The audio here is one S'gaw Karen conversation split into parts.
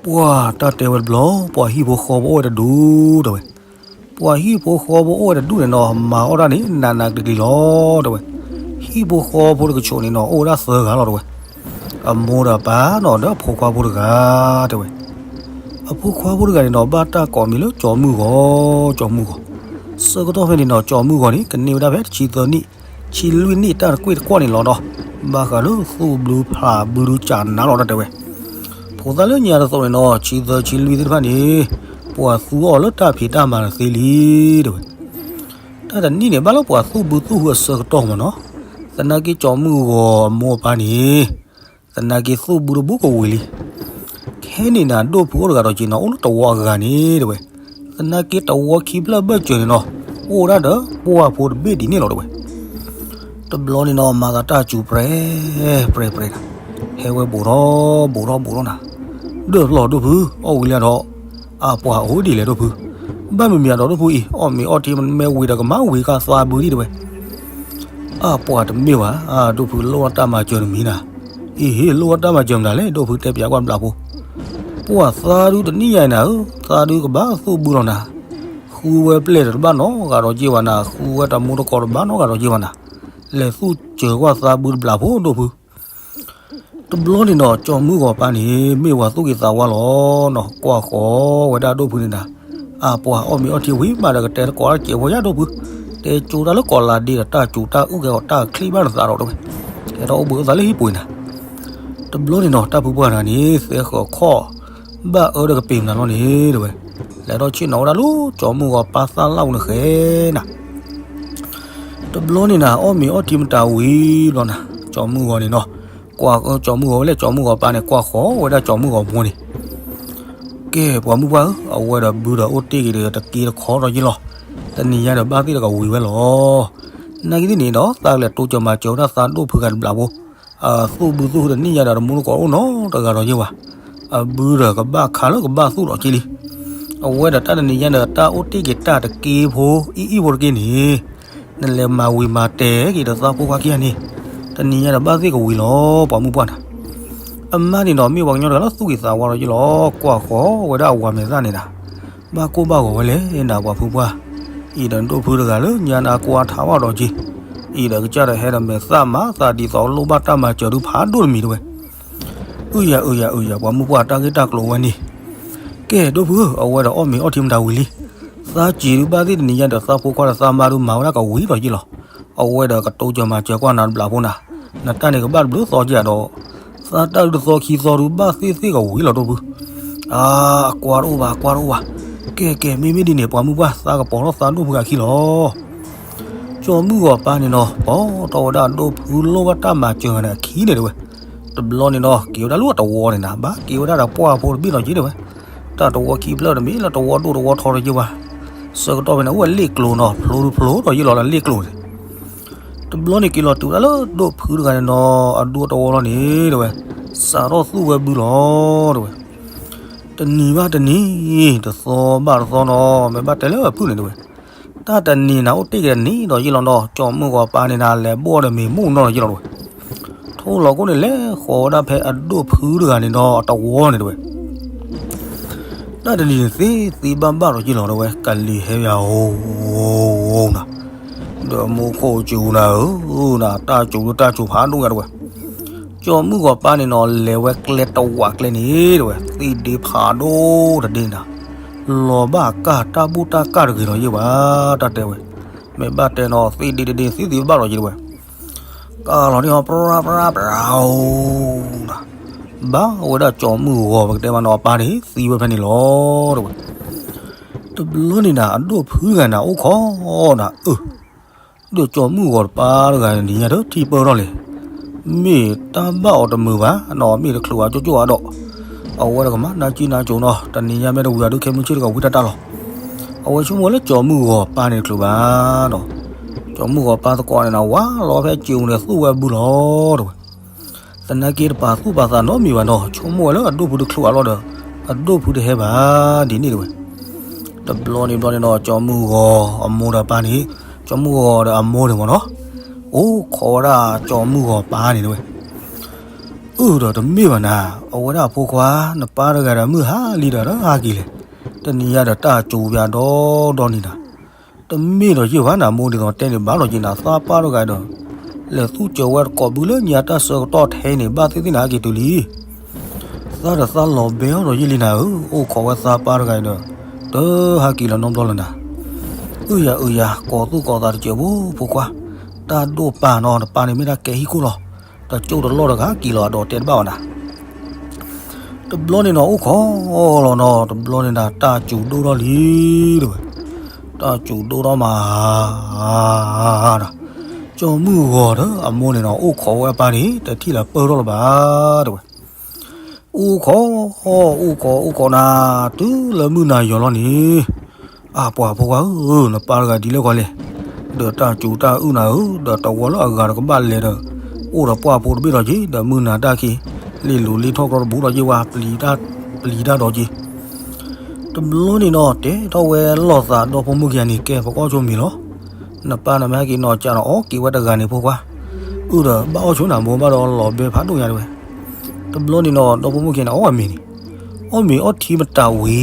ပှၢ်တၢ်တဲဝဲတဘျီ, ပှၤဟံၣ်ဖိဃီဖိအိၣ်ဝဲတဒူၣ်တဲဝဲ. ပှၤဟံၣ်ဖိဃီဖိအိၣ်ဝဲတဒူၣ်န့ၣ်နီၤ မၤအီၣ်တၢ်န့ၣ် နးနးကျံၤကျံၤလီၤတဲဝဲ. ဟံၣ်ဖိဃီဖိတကဆိးန့ၣ်နီၤ အိၣ်ဝဲဒၣ်သၢဂၤလီၤတဲဝဲ. အမိၢ်ဒီးအပၢ်နီၤ ဒီးအဖိခွါဖိတဂၤတဲဝဲ. အဖိခွါဖိတဂၤန့ၣ်နီၤ ဘၣ်တၢ်ကိးမံၤလၢကၠီၤမုၢ်ဂီၤ, ကၠီၤမုၢ်ဂီၤ. ဆၢကတီၢ်ဖဲန့ၣ်နီၤ ကၠီၤမုၢ်ဂီၤန့ၣ် ကန့ၢ်ဝဲဒၣ်ဖဲတဆံသၢနံၣ်, ဆံလွံၢ်နံၣ်တၢ်တကွ့ၢ်တကွီၢ်န့ၣ်လီၤနီၤ. ဘၣ်ဃးလၢသူၣ်ဘျုးဖးဘျုးဒုးကနၤလီၤတၢ်တဲဝဲ. ဖိသၣ်လၢညါတသိးန့ၣ်နီၤ ဆံသၢဆံလွံၢ်သ့ၣ်တဖၣ်န့ၣ် ပှၤသူအီၤလၢတၢ်ဖံးတၢ်မၤတသ့လံတဲဝဲ. တၢ်တနံၣ်န့ၣ် ဘၣ်လၢပှၤသူၣ်ဘုသူၣ်ဟုအဆၢကတီၢ်မးနီၤ. သနာ်က့ကၠီၤမုၢ်ဂီၤအမိၢ်အပၢ်န့ၣ် သနာ်က့သူၣ်ဘုတဘိကဝံၤလံ. ခဲန့ၣ်နၤ ဒိၣ်ဖုအိၣ်တဂၤဒီးက့ၤနီၤ အိၣ်လၢတဝီအဂၤန့ၣ်တဲဝဲ. သနာ်က့တဝီခံဖျၢၣ်ဘၢၣ်စၢၤန့ၣ်နီၤ အိၣ်ဒၣ်ဒီးပှၢ်ဖိတဘ့ၣ်ဒ်န့ၣ်လီၤတဲဝဲ. တဘျီန့ၣ်နီၤ မၤသးတၢ်စူၤပြဲ ပြဲ ပြဲနၤ, ဟဲဝဲဘူးထီၣ်ဘူးထီၣ်ဘူးထီၣ်နၤ, ဒၢၣ်လီၤဒိၣ်ဖု အီၣ်ဝံၤလံဒီး, အပှၤအိၣ်ဒ်လဲၣ်ဒိၣ်ဖု, ဘၣ်မ့မ့ၢ်အဒီးဒိၣ်ဖုအံၤ အီၣ်မ့ၤအီထံမ့ၢ်ဝံၤဒီးကမၤဝံၤကါသးဘုဒံးတဲဝဲ. အပှၤတမ့ၢ်ဘၣ်, ဒိၣ်ဖုလိၣ်အတၢ်မၤစၢၤတမံၤနၤ, အံၤဟ့ၣ်လိၣ်အတၢ်မၤစၢၤမနုၤလဲၣ် ဒိၣ်ဖုတဲပၠးကွၢ်တဘျီဖိ, ပှၢ်သးဒုတနံၣ်ညါအံၤနၤဧၢ, သးဒုကဘၣ်သူၣ်ဘုလီၤနၤ, ဃုဝဲပျဲၢ်တဘၣ်နီတဂၤဒီးက့ၤဘၣ်နၤ, ဃုဝဲတၢ်မူတကိးတဘၣ်နီတဂၤဒီးက့ၤဘၣ်နၤ, လဲၤသူၣ်စၢၤကွၢ်သးဘုတဘျီဖိဒိၣ်ဖု တဘျီန့ၣ်နီၤ ကၠီၤမုၢ်ဂီၤပၢ်န့ၣ် မ့ၢ်ပှၤသူၣ်က့ၤသးဝါလီၤနီၤ, ကွၢ်ဃီၤဝဲဒၣ်ဒိၣ်ဖုန့ၣ်နၤ, အပှၤအီၣ်မ့ၤအီထံဝံၤမးဒီးကတဲတကိးတၢ်စဲးဖိယါဒိၣ်ဖု, တဲကၠိတၢ်လၢကိးလးဒ့ဒီးတၢ်စူၤတၢ်အုၣ်ကဲအီၤတၢ်ချံဘၣ်နသးဒီးတဲဝဲ, ကဲထီၣ်အိၣ်ဘှံးအိၣ်သါလၢဟံၣ်ပူၤနၤ တဘျီန့ၣ်နီၤ တၢ်ဖုပှၢ်တဂၤန့ၣ် သဲဃၢၤခီၣ်, ဘၣ်အၢဒီးကပ့ၤမနၤလီၤန့ၣ်တဲဝဲ, လဲၤထီၣ်ဆ့ၣ်နီၤဝဲဒၣ်လၢကၠီၤမုၢ်ဂီၤပၢ်သၣ်လၣ်ပူၤန့ၣ်ဃဲနၤ တဘျီန့ၣ်နၤ အီၣ်မ့ၤအီထံမတၤဝံၤဘျီနၤ, ကၠီၤမုၢ်ဂီၤန့ၣ်နီၤ, ကွၢ်ကၠီၤမုၢ်ဂီၤဝဲလဲၣ် ကၠီၤမုၢ်ဂီၤပၢ်န့ၣ် ကွၢ်ဃီၤဝဲဒၣ်ကၠီၤမုၢ်ဂီၤမိၢ်န့ၣ်, ကဲ ပှၤမုၢ်ပှၢ်ဧၢ, အဝဲဒီးဘုဒီးအိၣ်တ့ၢ်က့ၤဒီးတက့တခီဒီးယ့ၢ်လီၤ, တနံၤညါဒီးဘၣ်သ့ၣ်ဒီးကဝံၤဝဲလီၤ. နာ်က့သ့ၣ်န့ၣ်ဒီး သးကလဲၤတိစၢၤမၤစၢၤဝဲဒၣ်သးဒိၣ်ဖုဂၤတဘျီဖိ, အသူၣ်ဘုသူၣ်ဟုတနံၣ်ညါဒီးတမူတကိးအိၣ်နီတဂၤဒီးယ့ၢ်ဘၣ်, အဘုဒီးကဘၣ်ခးလၢကဘၣ်သူၣ်ဒီးက့လံ. အဝဲဒီးတၢ်တနံၤညါဒီး တၢ်အိၣ်တ့ၢ်က့ၤတၢ်တက့ဖိအံၣ်အံၣ်ဖိတက့န့ၣ်, နလဲၤမၤဝံၤမၤတဲာ်က့ၤဒီးသးဖိခွါခံဂၤန့ၣ်, တနံၤညါဒီးဘၣ်သ့ၣ်ကဝံၤလီၤ ပှၤမုၢ်ပှၢ်နၤ. အမါန့ၣ်ဒီး မ့ၢ်ပှၤကညီတဂၤလၢသူၣ်က့ၤသးဝါဒီးယ့ၢ်လီၤ, ကွၢ်ဃီၤဝဲဒၣ်အဝၤမဲာ်သၣ်န့ၣ်နၤ, ဘၣ်ကိၢ်ဘၣ်ဂီၤဝဲလဲၣ်နၤ ပှၤဖုပှၢ်, အံၤဒီးဒိၣ်ဖုတဂၤလၢညါနၤကွၢ်ထးဘၣ်ဒီးက့, အံၤဒီးကစၢ်ဒီးဟဲဒီးမဲာ်သၣ်မၤသးဒ်သိးလိၣ်ဘၣ်တၢ်မၤစၢၤဒုးဖးဒိၣ်တမံၤတဲဝဲ. အုယၤအုယၤအုယၤ ပှၤမုၢ်ပှၢ်တၢ်ဂ့ၢ်တၢ်ကျိၤဝဲန့ၣ်, ကဲဒိၣ်ဖုဧၢ, အဝဲဒီးအီၣ်မ့ၤအီထံမတၤဝံၤလံ, သးစံးဒုးဘၣ်သ့ၣ်တနံၤညါဒီးသးဖိခွါဒီးသးမါဒုးမၤဝဲဒၣ်ကဝံၤဒီးယ့ၢ်လီၤ. အဝဲဒီးကတိစၢၤမၤစၢၤကွၢ်နၤတဘျီဖိနၤ, နတၢ်န့ၣ်ကဘၣ်တဘျုးသီက့ဒီး, သးတၢ်ဒုးတသီခံသီဒုးဘၣ်သ့ၣ်သ့ၣ်ကဝံၤလီၤဒိၣ်ဖု. အကွၢ်တအိၣ်ဘၣ် ကွၢ်တအိၣ်ဘၣ်, ကဲကဲ မ့မ့ၢ်ဒ်န့ၣ် ပှၤမုၢ်ပှၢ် သးကပိာ်ထီၣ်သးဒိၣ်ဖုအခံလီၤ. ကၠီၤမုၢ်ဂီၤပၢ်န့ၣ်နီၤ ပိာ်ထီၣ်ဝဲဒၣ်ဒိၣ်ဖုလိၣ်ဘၣ်တၢ်မၤစၢၤဂၤန့ၣ်အခံန့ၣ်တဲဝဲ. တဘျီန့ၣ်နီၤ က့ၤဝဲဒၣ်လၢအတဝီန့ၣ်နၤ ဘၣ်က့ၤဝဲဒၣ်ဒီးပှၢ်ဖိတဘ့ၣ်လီၤက့ၤတဲဝဲ. တၢ်တဝီခံဖျၢၣ်တမ့ၢ်လၢတဝီဒိၣ်တဝီထီတက့ၤဘၣ်. ဆၢကတီၢ်ဖဲန့ၣ် အိၣ်ဝဲလ့ၣ်ကျိၤနီၤ ဖျိဒုးဖျိဒီးယ့ၢ်လီၤလၢလ့ၣ်ကျိၤန့ၣ် တဘျီန့ၣ်က့ၤလီၤတုၤဝဲဒၣ်လၢဒိၣ်ဖုတဂၤန့ၣ်နီၤ အဒူအတဝီလီၤန့ၣ်တဲဝဲ. စးထီၣ်သူၣ်ဝဲဘုလီၤတဲဝဲ. တနံၤဘၣ်တနံၤ တသီဘၣ်တသီနီၤ မ့ၢ်ဘၣ်တဲလၢအဖုၣ်န့ၣ်တဲဝဲ. တၢ်တနံၤနၤအိၣ်တ့ၢ်က့ၤတနံၤဒီးယ့ၢ်လီၤနီၤ ကၠီၤမုၢ်ဂီၤပၢ်န့ၣ်နၤ လဲၤဘီၣ်ဒီးမ့ၤမူၣ်နီၤဒီးယ့ၢ်လီၤတဲဝဲ. ထိၣ်လီၤခိၣ်န့ၣ် လဲၤဃီၤဝဲဒၣ်ဖဲအဒိၣ်ဖုတဂၤန့ၣ်နီၤ အတဝီန့ၣ်တဲဝဲ. တၢ်တနံၤန့ၣ်သ့သ့ဘၣ်ဘၣ်ဒီးယ့ၢ်လီၤတဲဝဲ ကလံၤဟဲယၤဧိၤနၤ ဒီးမူခိၣ်စူၤနၤဧၢနၤ တၢ်စူၤဒုးတၢ်စူၤဖးဒိၣ်ယၤတဲဝဲ. ကၠီၤမုၢ်ဂီၤပၢ်န့ၣ်နီၤ လဲၤဝဲကျဲတဝးကျဲန့ၣ်တဲဝဲ သ့ၣ်ဒ့ဖးဒိၣ်တဒ့နၤ လီၤဘၣ်ကၢ်တၢ်ဘူၣ်တၢ်ကၢ်တဂ့ၤဒီးယ့ၢ်ဘၣ် တၢ်တဲဝဲ. မ့ၢ်ဘၣ်တဲနီၤ သ့ၣ်ဒ့တဒ့သ့သ့ဘၣ်ဒီးယ့ၢ်တဲဝဲ. ကၢ်လီၤန့ၣ်ဟီ ပြၢပြၢပြၢဧိၤနၤ ဘၣ်ဝဲဒၣ်ကၠီၤမုၢ်ဂီၤ ပကတဲမးနီၤ အပၢ်န့ၣ် သံဝဲဖဲန့ၣ်လီၤတဲဝဲ. တဘျီန့ၣ်နၤ အဒိၣ်ဖုတဂၤန့ၣ် အိၣ်ခိးနၤ အၢ ဒီးကၠီၤမုၢ်ဂီၤတပၢ်တဂၤန့ၣ် နံၤညါတထံၣ်ပၢၢ်ထီၣ်လဲၣ်. မ့ၢ်တၢ်ဘၣ်အီၤတမုာ်ဘၣ်နီၤ မ့ၢ်တချုးအကၠိကၠိအဒီး အဝဲတကမၤနၢ်ကံၢ်နၢ်ကၠိနီၤ တနံၤညါမ့ၢ်တဝံၤအဒုးခဲမုၢ်ဆ့ၣ်တကဝံတၢ်တၢ်လီၤ. အဝဲဆိကမိၣ်လၢကၠီၤမုၢ်ဂီၤပၢ်န့ၣ်တချုးဘၣ်နီၤ. ကၠီၤမုၢ်ဂီၤပၢ်သကိးန့ၣ်နၤ ဝါလီၤဖဲစ့ဧိၤန့ၣ်သူၣ်ဝဲဘုလီၤတဲဝဲ. သနာ်က့တပာ်သူၣ်ပာ်သးနီတမံၤဘၣ်နီၤ ဆိကမိၣ်ဝဲလၢအဒိၣ်ဖုတချုးအလီၢ်ဒီး အဒိၣ်ဖုတဟဲဘၣ်ဒ်န့ၣ်တဲဝဲ. တဘျီန့ၣ်ဘျီန့ၣ်နီၤ ကၠီၤမုၢ်ဂီၤ အမိၢ်ဒီးပၢ်န့ၣ် ကၠီၤမုၢ်ဂီၤဒီးအမိၢ်န့ၣ်မ့ၢ်နီၤ အိၣ်ခိးဝဲဒၣ်ကၠီၤမုၢ်ဂီၤပၢ်န့ၣ်တဲဝဲ. အၢ ဒီးတမ့ၢ်ဘၣ်နၤ, အဝဲဒၣ်အဖိခွါ နပၢ်တဂၤဒီးမုၢ်ဟါလံဒီးတဟဲက့ၤလဲၣ်, တနံၤညါဒီးတၢ်စူၤပၠးဒီဒီနံၤနၤ, တမ့ၢ်ဒီးယ့ၢ်ဘၣ်နၤ မိၢ်ဒ်သိးတဲန့ၣ် ဘၣ်လီၤက့ၤနၤ သးပၢ်တဂၤဒီး လဲၤသူၣ်စၢၤဝဲတကိးဘုလၢညါတၢ်ဆၢကတီၢ်ထဲန့ၣ် ဘၣ်သ့ၣ်သ့ၣ်နၤဟဲက့ၤတုၤလံ သးဒီးသးလီၤဘဲအီၤဒီးယ့ၢ်လံနၤဧၢ, အိၣ်ခိးဝဲသးပၢ်တဂၤအံၤဒီး တဟဲက့ၤလီၤနီတဘျီလၢၤနၤ, အုၣ်ယၤအုၣ်ယၤ ကိးသူၣ်ကိးသးတစဲးဖိ ဖိခွါ, တၢ်ဒိၣ်ပာ်နီၤ နပၢ်န့ၣ်မ့ၢ်တၢ်ကဲဟံၣ်ခိၣ်လီၤ, တကၠိၣ်တလီၢ်တဂၤက့ၤလီၤအဒီးတဲတဘၣ်ဘၣ်နၤ တဘျီန့ၣ်နီၤ အိၣ်ခိးလီၤနီၤ တဘျီန့ၣ်နၤ တၢ်စူၤဒိၣ်ထီၣ်လံ တဲဝဲ, တၢ်စူၤဒိၣ်ထီၣ်မး ဒီး ကၠီၤမုၢ်ဂီၤဒီးအမိၢ်န့ၣ်နီၤ အိၣ်ခိးဝဲအပၢ်န့ၣ် တထံၣ်လၢပၢၢ်ထီၣ်လၢၤဘၣ် တဲဝဲ, အိၣ်ခိး အိၣ်ခိး အိၣ်ခိးနၤ တုၤလၢမုၢ်နၤယီၤလီၤန့ၣ် အၢ ပှၤဖိခွါဧၢ, နပၢ်တဂၤဒ်လဲၣ်ဃီလဲၣ်, ဒီးတၢ်စူၤတၢ်အုၣ်နၤဧၢ, ဒီးတဝီလၢအဂၤတကဘၣ်လဲၤဒီး အိၣ်ဒီးပှၢ်ဖိတဘ့ၣ်ဒီးက့ၤ, ဒီးမုၢ်နၤတၢ်ခံး လ့ၣ်လိၤလ့ၣ်ထီၣ်ကြီတဘူးဒီးက့ၤဝဲ ပျံၤတၢ်ဒီးက့ၤ, တဘျီန့ၣ်နီၤ တဲထီၣ်ဝဲလိာ်သးဒီဖိမိၢ်ခံဂၤန့ၣ် ကဲပကအီၣ်ဆိမ့ၤလီၤ, နပၢ်နမ့ၢ်ဟဲက့ၤနီၤ ကးဒီးအီၣ်က့ၤဝဲတဂၤန့ၣ်ဖိခွါ, အုၣ်ဒီးဘၣ်အီၣ်ဆိနၤမိၢ်ဘၣ်ဒီးလီၤဘဲဖးဒိၣ်ညါတဲဝဲ တဘျီန့ၣ်နီၤ ဒီဖိမိၢ်ခံဂၤန့ၣ် အီၣ်ဝဲမ့ၤန့ၣ်, အီၣ်မ့ၤအီၣ်ထံမတၤဝံ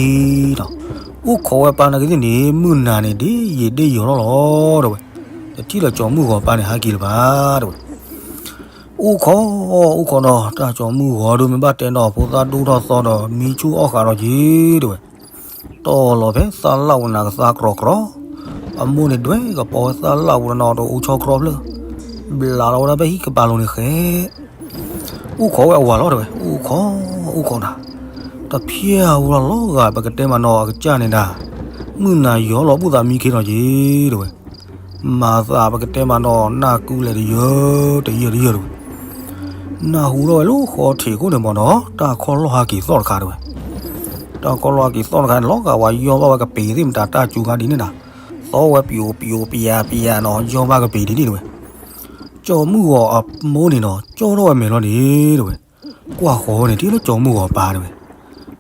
ၤဒီး အိၣ်ခိးဝဲပၢ်နာ်က့သ့ၣ်န့ၣ် မုၢ်နၤန့ၣ် ဒ်ယံာ်ဒ်ယီၤလီၤလီၤ တဲဝဲ, တထံၣ်လၢကၠီၤမုၢ်ဂီၤပၢ်န့ၣ် ဟဲက့ၤလၢၤဘၣ် တဲဝဲ, အိၣ်ခိး အိၣ်ခိးနီၤ တၢ်ကၠီၤမုၢ်ဂီၤဒုးမ့ၢ်ဘၣ်တဲနီၤ ဖိသၣ်ဒိၣ်ထီၣ်သီဒီး မံဆူၣ်အီၣ်ဃာ်ဒီးက့ၤ တဲဝဲ တီၢ်လီၤဖဲသးလၣ်ဝဲနၤကသါကြီကြီ, အမိၢ်န့ၣ်ဒွဲၣ်ကပီၤဝဲသးလၣ်ဝဲနီၤ တအိၣ်ဆီတြီဖျၢၣ်, ဘျးလီၤဝဲဒၣ်ဖဲဟံၣ်ကပၤလိၤန့ၣ်ဃဲ, အိၣ်ခိးဝဲအဝၤလီၤတဲဝဲ အိၣ်ခိး, အိၣ်ခိးနၤ, တဖျဲၣ်ဝဲလီၤလီၤဂာ်ပကတဲမးနီၤ အကစၢ်န့ၣ်ဒၣ်, မုၢ်နၤယီၤလီၤဘူၣ်သးမံခ့လီၤက့ၤ တဲဝဲ မၤသးပကတဲမးနီၤ နၢ်ကူလဲၤတယၢတယၢတယၢတဝဲ, နၢ်ဟူထီၣ်ဝဲလၢဃီထံးခိၣ်န့ၣ်မးနီၤ တၢ်ခီၣ်လီၢ်ဟးက့ၤသီၣ်တခါတဲဝဲ, တၢ်ခီၣ်လီၢ်ဟးက့ၤသီၣ်တခါန့ၣ် လီၤဂာ်ဝဲယီၢ်ဘၣ်ဝဲကပ့ၤသ့ၣ်မတၤတၢ်စူၤခါဒ်န့ၣ်နၤ, သီၣ်ဝဲပျိပျိပယၤပယၤနီၤ ယီၢ်ဘၣ်ကပ့ၤဒ်န့ၣ်တဲဝဲ, ကၠီၤမုၢ်ဂီၤအမိၢ်န့ၣ်နီၤ ကၠီထီၣ်ဝဲမဲာ်လီၤန့ၣ်တဲဝဲ, ကွၢ်ဃီၤဝဲန့ၣ် ထံၣ်လၢကၠီၤမုၢ်ဂီၤပၢ်တဲဝဲ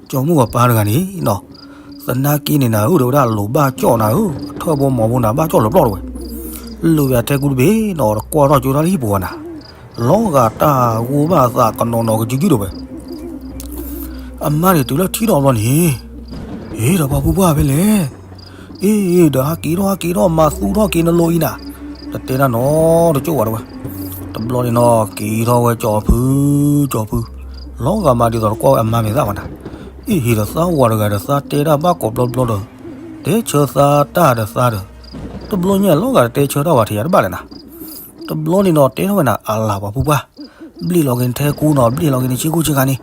ကၠီၤမုၢ်ဂီၤပၢ်တဂၤန့ၣ်နီၤ, သနာ်က့န့ၣ်နၤဧၢ တဲဝဲဒၣ်လိၤဘၣ်ကၠီၣ်နၤဧၢ, အထၢၣ်ဖိမီၤဖိနၤဘၣ်ကၠီၣ်လၢပျီၢ်တဲဝဲ, လိၤယၤထဲကူတဘ့ၣ်နီၤ တကွၢ်ထီၣ်ကၠိတၢ်လၢဟံၣ်ပူၤဝဲနၤ, လီၤဂာ်တၢ်ဂိၢ်ဘၣ်အသးကနီၤနီၤကစုကစုတဲဝဲ အမါန့ၣ်တုၤလၢထံၣ်ထီၣ်ဘျီန့ၣ်, အ့ ဒီးပှၤဖုပှၢ်ဖဲလဲၣ်, အ့ ဒီးဟးက့ၤထီၣ်ဟးက့ၤထီၣ်မၤသူထီၣ်က့ၤနလိၤအံၤနၤ, တတဲတၢ်နီတကၠိၢ်ဘၣ်တဲဝဲ, တဘျီန့ၣ်နီၤ က့ၤထီၣ်ဝဲကၠီၤဖု, ကၠီၤဖု, လီၤဂာ်မးဒ်သိးတကွၢ်ဝဲအမါမဲာ်သၣ်ဘၣ်နၤ, အ့ ဟ့ၣ်ဒီးသးဝၤတဂၤဒီးသးတဲတၢ်ဘၣ်ကိးဘျီဘျီဒီး, တဲဆၢသးတၢ်ဒီးသးဒီး, တဘျီညါလီၤဂာ်တတဲဆၢတၢ်ဝဲထံၣ်ယၤတဘၣ်လဲၣ်နၤ တဘျီန့ၣ်နီၤ တဲထီၣ်ဝဲနၤ အလၤပှၤဖုပှၢ်, ဘျ့ၣ်လီၤက့ၤနထဲကူနီၤ ဘျ့ၣ်လီၤက့ၤနဆ့ကူဆ့ကၤန့ၣ်,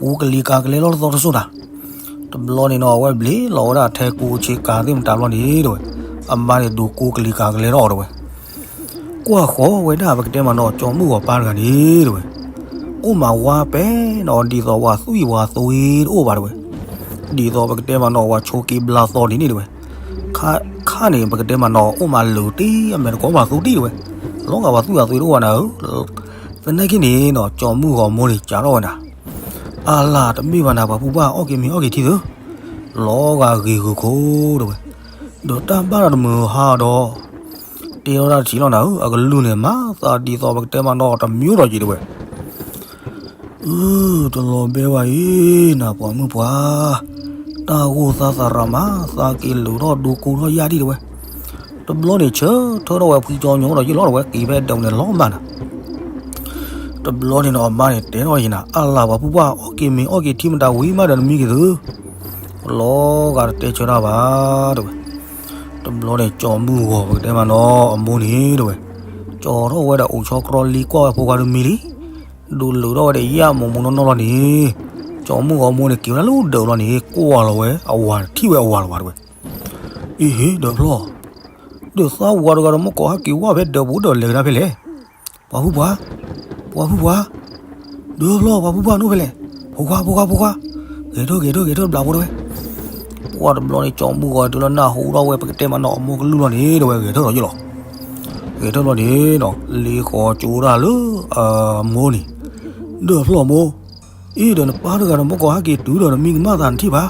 ကူကလံၤကၤကလဲလီၤတသီတစိၢ်နၤ, တဘျီန့ၣ်နီၤ အဝဲဘျ့ၣ်လီၤဝဲဒၣ်ထဲကူဆ့ကၤသ့ၣ်မတၤဘျီန့ၣ်တဲဝဲ, အမါန့ၣ်ဒုးကူကလံၤကၤကလဲထီၣ်အီၤတဲဝဲ, ကွၢ်ဃီၤဝဲဒၣ်ပကတဲမးနီၤ ကၠီၤမုၢ်ဂီၤပၢ်တဂၤန့ၣ်တဲဝဲ, အိၣ်မးဝါပဲနီၤ ဒ်သိးဝၤသွံၣ်ဝၤသွ့တအိၣ်ဘၣ်တဲဝဲ, ဒ်သိးပကတဲမးနီၤ ဝၤဆိးက့ဘျါသီန့ၣ်န့ၣ်တဲဝဲ, ခါန့ၣ် ပကတဲမးနီၤ အိၣ်မးလၢာ်တ့ၢ် အမဲာ်တကိးမးသူတ့ၢ်တဲဝဲ, လီၤဂာ်ဝၤသွံၣ်ဝၤသွ့တအိၣ်ဘၣ်နၤဧၢ, သနာ်က့န့ၣ်နီၤ ကၠီၤမုၢ်ဂီၤမိၢ်န့ၣ် ကးထီၣ်ဝဲနၤ, အလၤတမ့ၢ်ဘၣ်နၤ ပှၤဖုပှၢ် အီၣ်က့ၤမ့ၤအီၣ်က့ၤထံသၢ, လီၤဂာ်ဂ့ၤဂုာ်ခိၣ်တဲဝဲ, ဒီးတၢ်ဘၣ်ဒီးတမုာ်ဟါဒီး, တဲထီၣ်တၢ်တထံၣ်လီၤနၤဧၢ အကလုၢ်န့ၣ် မၤသးဒ်သိးပကတဲမးနီၤ တမံၤဒီးက့ၤတဲဝဲ အၢ တလီၤဘဲဝဲအံၤ နပှၤမုၣ်ပှၢ်, တၢ်ဂိၢ်သးသရၣ်မး သးက့ၤလုာ်ထီၣ်ဒိကိထီၣ်ယၢ်ဒံးတဲဝဲ, တဘျီန့ၣ်ဆၢထၢၣ်ထီၣ်ဝဲဖှံကၠီညီဒီးယ့ၢ်လီၤတဲဝဲ က့ၤဖဲဒၢးန့ၣ်လီၤမၢ်နၤ, တဘျီန့ၣ်နီၤ အမါန့ၣ်တဲထီၣ်ယနၤ အလၤပှၤဖုပှၢ် အီၣ်က့ၤမ့ၤအီၣ်က့ၤထံမတၤဝံၤမးဒီးနမံက့ၤသု, လီၤဂာ်တတဲဆၢတၢ်ဘၣ်တဲဝဲ, တဘျီန့ၣ် ကၠီၤမုၢ်ဂီၤပကတဲမးနီၤ အမိၢ်န့ၣ်တဲဝဲ, ကၠီထီၣ်ဝဲဒီးအိၣ်ဆီကြီလံကွၢ်ဝဲဖိခွါတမံၤလံ ဒိးလုာ်ထီၣ်ဝဲဒီးယၢ်မိၢ်မိၢ်နီၢ်နီၢ်လီၤန့ၣ်, ကၠီၤမုၢ်ဂီၤမိၢ်န့ၣ် က့ၤဝဲဒၣ်လၢဒၢးလီၤန့ၣ် ကွၢ်လီၤဝဲအဝၤထံၣ်ဝဲအဝၤလီၤဘၣ်တဲဝဲ, အ့ဟ့ ဒၢးဖျီၣ်, ဒီးသးဝၤတဂၤဒီးမ့ၢ်ကိးဟဲက့ၤဝဲဖဲဒၢးပူၤဒီးလဲၤကဒါဖဲလဲၣ်, ပှၤဖုပှၢ်, ပှၤဖုပှၢ်, ဒၢးဖျီၣ် ပှၤဖုပှၢ်နီၣ်ဖဲလဲၣ်, ဖိခွါ ဖိခွါ ဖိခွါ, ဂဲၤထၢၣ် ဂဲၤထၢၣ် ဂဲၤထၢၣ်ဘျးဖိတဲဝဲ ပှၤတဘျီန့ၣ် ကၠီၤမုၢ်ဂီၤတုၤလၢနၢ်ဟူထီၣ်ဝဲ ပကတဲမးနီၤ အမိၢ်ကလုၢ်လီၤန့ၣ် တဲဝဲ ဂဲၤထၢၣ်ဒီးယ့ၢ်လီၤ. ဂဲၤထၢၣ်ဘျီန့ၣ်နီၤ လ့ဃီၤကၠိဒၣ်လၢ အမိၢ်န့ၣ်, ဒၢးဖျီၣ်မိၢ်, အ့ ဒီးနပၢ်တဂၤဒီး မ့ၢ်ကိးဟဲက့ၤတုၤဒီး နမံကမၣ်သးနထံၣ်ဘၣ်.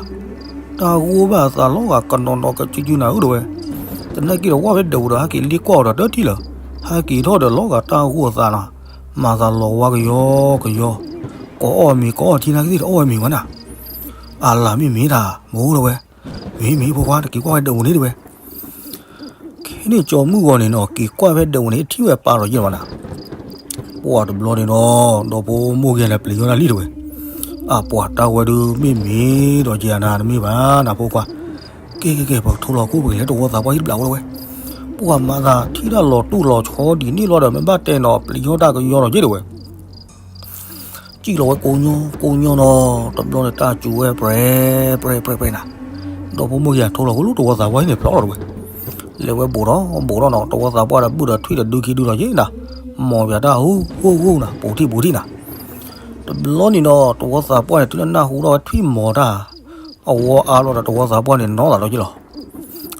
တၢ်ဂိၢ်ဘၣ်အသးလီၤဂာ်ကနီၤနီၤကစုကစုနၤဧၢ တဲဝဲ. သနာ်က့ဒီး ဝဲဖဲဒၢးပူၤဒီး ဟဲက့ၤလ့ကွၢ်အီၤဒီး တထံၣ်လၢၤ, ဟဲက့ၤထီၣ်ဒီးလီၤဂာ်တၢ်ဂိၢ်အသးနီၤ, မၤသးလီၤဝါကယီကယီ, ပ ကိးအီၣ်မ့ၤ ကိးအီၣ်ထံနာ်က့သ့ၣ် တအီၣ်ဝဲမ့ၤဝဲနၤ. အလၤမ့ၢ်မ့ၢ်တၢ် မိၢ်တဝဲ, မ့ၢ်မ့ၢ်ဖိခွါ တက့ၤကွၢ်ဝဲဒၢးပူၤန့ၣ်တဝဲ. ခဲန့ၣ်ကၠီၤမုၢ်ဂီၤန့ၣ်နီၤ က့ၤကွၢ်ဖဲဒၢးပူၤန့ၣ် ထံၣ်ဝဲပာ်လီၤယဲၢ်ဘၣ်နၤ. ပှၢ်တဘျီန့ၣ်နီၤ ဒီဖိမိၢ်က့ၤလဲၤပျံၤညီတၢ်လံတဝဲ. အပှၤတၢ်ဝဲဒုးမ့ၢ်မ့ၢ်ဒီးက့ၤနၤ တမ့ၢ်ဘၣ်နၤဖိခွါ. ကဲကဲကဲ ပကထိလီၤခိၣ်ပကလဲၤတဝီသးပှၢ်ဟံၣ်တဘျးဖိတဝဲ. ပှၢ်မၤသးထံၣ်တၢ်လီၤတူၢ်လီၤဆီဒ်န့ၣ်လီၤဒီး မ့ၢ်ဘၣ်တဲနီၤ ပျံၤညီတၢ်ကညီလီၤက့ၤတဝဲ. စံၣ်လီၤဝဲကိးညီကိးညီနီၤ တဘျီန့ၣ် တၢ်စူၤဝဲပြဲပြဲပြဲပြဲနၤ. ဒီဖိမိၢ်က့ၤထိလီၤခိၣ်လၢတဝီသးပှၢ်ဟံၣ်န့ၣ်ဖျီလီၤတဝဲ. လဲၤဝဲဘူးထီၣ်ဘူးထီၣ်နီၤ တဝီသးပှၢ်ဒီးဘုၣ်ဒီးထွံၣ်ဒီးဒုခံဒုလီၤက့ၤနၤ. မ်ယၤတၢ်ဟူဟူဟူနၤ ပူၤထံၣ်ပူၤထံၣ်နၤ. တဘျီန့ၣ်နီၤ တဝီသးပှၢ်န့ၣ် တုၤလၢနၢ်ဟူထီၣ်ဝဲထွံၣ်မီၤတၢ် အဝီအါဘျီဒီး တဝီသးပှၢ်န့ၣ်နီၤသးလီၤက့ၤလီၤ.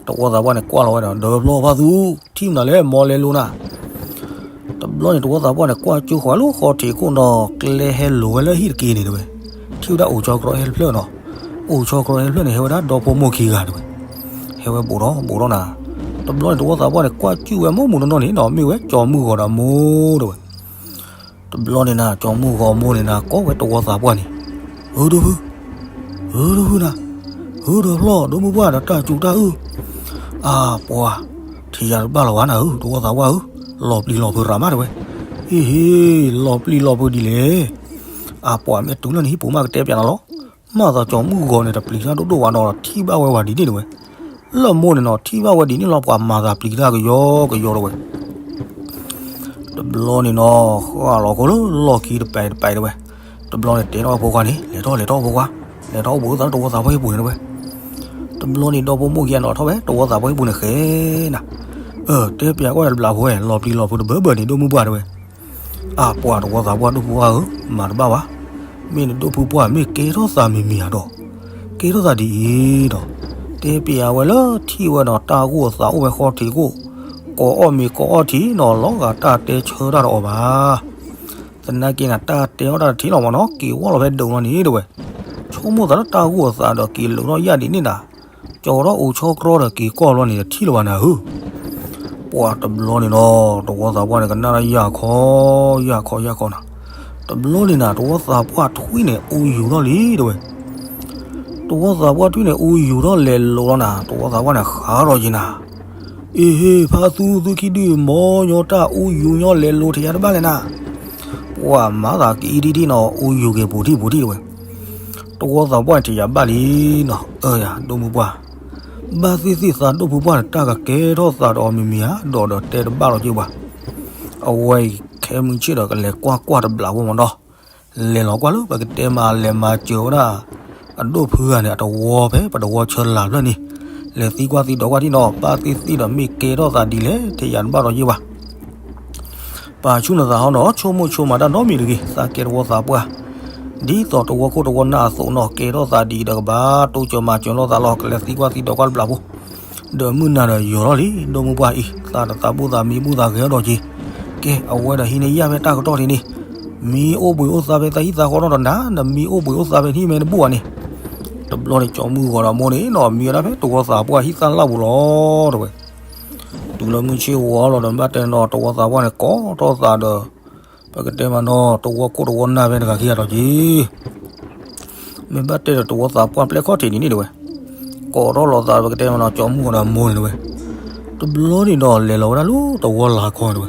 တဝီသးပှၢ်န့ၣ်ကွၢ်လီၤဝဲဒီး ဒီဖျီဖါသူ ထံၣ်မနုၤလဲၣ် မ်လဲၤလိၤနၤ. တဘျီန့ၣ် တဝီသးပှၢ်န့ၣ် ကွၢ်ကၠိဃီၤဝဲလၢဃီထံးခိၣ်နီၤ ကျဲဟဲလိၤဝဲလၢဟံၣ်တက့ၢ်န့ၣ်တဝဲ. ထံၣ်ဝဲဒၣ်အိၣ်ဆီကြီဟဲတဖျၢၣ်နီၤ. အိၣ်ဆီကြီဟဲတဖျၢၣ်န့ၣ် ဟဲဝဲဒၣ်ဒီဖိမိၢ်ခံဂၤတဝဲ. ဟဲဝဲဘူးထီၣ်ဘူးထီၣ်နၤ. တဘျီန့ၣ် တဝီသးပှၢ်န့ၣ် ကွၢ်ကၠူၣ်ဝဲမိၢ်မုၢ်နီၢ်နီၢ်န့ၣ်နီၤ မ့ၢ်ဝဲကၠီၤမုၢ်ဂီၤဒီးမိၢ်တဝဲ. တဘျီန့ၣ်နၤ ကၠီၤမုၢ်ဂီၤမိၢ်န့ၣ်နၤ ကိးဝဲတဝီသးပှၢ်န့ၣ်, ဧၢ ဒိၣ်ဖု, ဧၢ ဒိၣ်ဖုနၤ, ဧၢ ဒီဖျီၣ် ဒိၣ်မုၢ်ပှၢ်ဒီးတၢ်စူၤတၢ်အုၣ်, အါပှၤ, ထံၣ်ယၤတဘၣ်လီၤဘၣ်နၤဧၢ တဝီသးပှၢ်ဧၢ, လီၤပျံၤလီၤဖုးရၤမးတဝဲ, အ့ဟ့, လီၤပျံၤလီၤဖုးဒ်လဲၣ်, အါပှၤမ့ၢ်တုၤလၢနဟံၣ်ပူၤမးကတဲပျးနၤလီၤ, မၤသးကၠီၤမုၢ်ဂီၤန့ၣ် တပျံၤတၢ်ဒိၣ်ဒိၣ်ဝဲနီၤ ထံၣ်ဘၣ်ဝဲဝဲဒ်န့ၣ်တဝဲ, လၢမိၢ်န့ၣ်နီၤ ထံၣ်ဘၣ်ဝဲဒ်န့ၣ်လီၤ ပှၤမၤသးပျံၤတၢ်ကယီကယီတဝဲ တဘျီန့ၣ်နီၤ ဃၣ်လီၤဃိလၢလီၢ်ခံတပၤတပၤတဝဲ, တဘျီန့ၣ်တဲထီၣ်ဖိခွါန့ၣ် လဲၤထီၣ်လဲၤထီၣ်ဖိခွါ, လဲၤထီၣ်အိၣ်ဘှံးအိၣ်သါလၢတဝီသးပှၢ်ဟံၣ်ပူၤန့ၣ်တဝဲ, တဘျီန့ၣ်ဒီဖိမိၢ်ခံဂၤနီၤထီၣ်ဝဲ တဝီသးပှၢ်ဟံၣ်ပူၤန့ၣ်ဃဲနၤ, အၢ တဲပျးကွၢ်တဘျးဖိဝဲ လီၤပျံၤလီၤဖုးတဘၢဘၢန့ၣ် ဒိၣ်မုၢ်ပှၢ်တဝဲ, အါပှၤတဝီသးပှၢ်ဒိၣ်ဖုပှၢ်ဧၢ, မၤတဘၣ်ဘၣ်, မ့ၢ်နဒိၣ်ဖုပှၢ်မ့ၢ်ကဲထီၣ်သးမံၤမံၤဧါဒီး, ကဲထီၣ်သးဒ်အံၤဒီး, တဲပျးဝဲလၢထံၣ်ဝဲဒီးတၢ်ဂိၢ်အသးအိၣ်ဝဲဃီထံးခိၣ်, ကိးအီၣ်မ့ၤကိးအီၣ်ထံးနီၤ လီၤဂာ်တၢ်တဲဆၢတၢ်တအီၤဘၣ်, သနာ်က့နၤ တၢ်တဲအီၣ်တၢ်တထံၣ်လီၤမးနီၤ က့ၤဝီလီၤဖဲဒိးလီၤန့ၣ်တဝဲ, ဆိကမိၣ်သးလၢတၢ်ဂိၢ်အသးဒီးက့ၤလၢာ်ထီၣ်ယၣ်ဒ်န့ၣ်နၤ, ကၠီၤထီၣ်အိၣ်ဆီကြီဒီးက့ၤကီၢ်လီၤန့ၣ် တထံၣ်လၢၤဘၣ်နၤဧၢ, ပှၤတဘျီန့ၣ်နီၤ တဝီသးပှၢ်န့ၣ် ကနၣ်တၢ်ယၢ်ခီ, ယၢ်ခီယၢ်ခီနၤ, တဘျီန့ၣ်နၤ တဝီသးပှၢ်ထွံၣ်န့ၣ် အူယူၤထီၣ်လံတဝဲ, တဝီသးပှၢ်ထွံၣ်န့ၣ် အူယူၤထီၣ်လဲၤလိၤလီၤနၤ တဝီသးပှၢ်န့ၣ် ဃးထီၣ်က့ၤနၤ, အ့ဟ့ ဖါသူ သုခံဒု မ်ညီတၢ်အူယူၤညီလဲၤလိၤထံၣ်ယၤတဘၣ်လဲၣ်နၤ, ပှၤမၤသးကအံၤဒ်ဒ်နီၤ အူယူၤက့ၤပူၤထံၣ်ပူၤထံၣ်တဝဲ, တဝီသးပှၢ်န့ၣ်ထံၣ်ယၤဘၣ်လံနီၤ အၢယၤ ဒိၣ်မုၢ်ပှၢ်, ဘၣ်သ့ၣ်သ့ၣ်သးဒိၣ်ဖုပှၢ်န့ၣ် တၢ်ကကဲထီၣ်သးဒီးအီၤမံၤမံၤဧါ ဒီးဒီးတဲတဘၣ်လီၤက့ၤပှၤ, အဝဲအံၤခဲမုၢ်ဆ့ၣ်ဒီးကလဲၤကွၢ်ကွၢ်တဘျးဖိမးနီၤ, လဲၤလီၤကွၢ်လၢပကတဲမးလဲၤမၤစၢၤဝဲဒၣ် အဒိၣ်ဖုဂၤန့ၣ် အတဝီဖဲပတဝီဆၢလာ်ဖျၢၣ်န့ၣ်, လဲၤသံကွၢ်သံဒီးကွၢ်ထံၣ်နီၤ ဘၣ်သ့ၣ်သ့ၣ်ဒီးမ့ၢ်ကဲထီၣ်သးဒ်လဲၣ် ထံၣ်ယၤတဘၣ်ဒီးယ့ၢ်ဘၣ် ပာ်ဆူၣ်နသးဟီနီၤ ဆိကမိၣ်ဆိကမးတၢ်နီတမံၤတဂ့ၤ သးကဲတဝီသးပှၢ်, ဒ်သိးတဝီခိၣ်တဝီနၢ်အသိးနီၤ ကဲထီၣ်သးဒ်အံၤဒီးကဘၣ်တိစၢၤမၤစၢၤလိာ်သးလီၤ ကလဲၤသံကွၢ်သံဒီးကွၢ်တဘျးဖိ, ဒီးမုၢ်နၤဒီးယိၤထီၣ်လံ ဒိၣ်မုၢ်ပှၢ်အံၤ သးတသးဘူၣ်သးမံဘူၣ်သးဂဲၤထီၣ်ဒီးက့ၤ, ကဲ အဝဲဒီးဟံးန့ၢ်ယၣ်ဖဲတၢ်ကတီၢ်ထံးန့ၣ်, မံအိၣ်ဘှံးအိၣ်သါဖဲသးဟံၣ်သးဃီနီတနၤ နမံအိၣ်ဘှံးအိၣ်သါဖဲနဟံၣ်မဲတဘူၣ်ဘၣ်န့ၣ်, တဘျီန့ၣ် ကၠီၤမုၢ်ဂီၤဒီးမိၢ်န့ၣ်နီၤ မံဝဲဒၣ်ဖဲတဝီသးပှၢ်ဟံၣ်သၣ်လၢ်ပူၤလီၤတဝဲ တုၤလၢမုၢ်ဆ့ၣ်ဝီလီၤဒီး မ့ၢ်ဘၣ်တဲနီၤ တဝီသးပှၢ်န့ၣ် ကိးထီၣ်သးဒီး ပကတဲမးနီၤ တဝီခိၣ်တဝီနၢ်ဖဲတဂၤခံဂၤဒီးက့ၤ, မ့ၢ်ဘၣ်တဲဒီးတဝီသးပှၢ်ပျဲၢ်ခီၣ်ထံးဒ်န့ၣ်တဝဲ, ကိးထီၣ်လီၤသး ပကတဲမးနီၤ ကၠီၤမုၢ်ဂီၤဒီးမိၢ်န့ၣ်တဝဲ, တဘျီန့ၣ်ဒီး လဲၤလီၤဝဲဒၣ်လၢတဝီလၢ်ခီန့ၣ်တဝဲ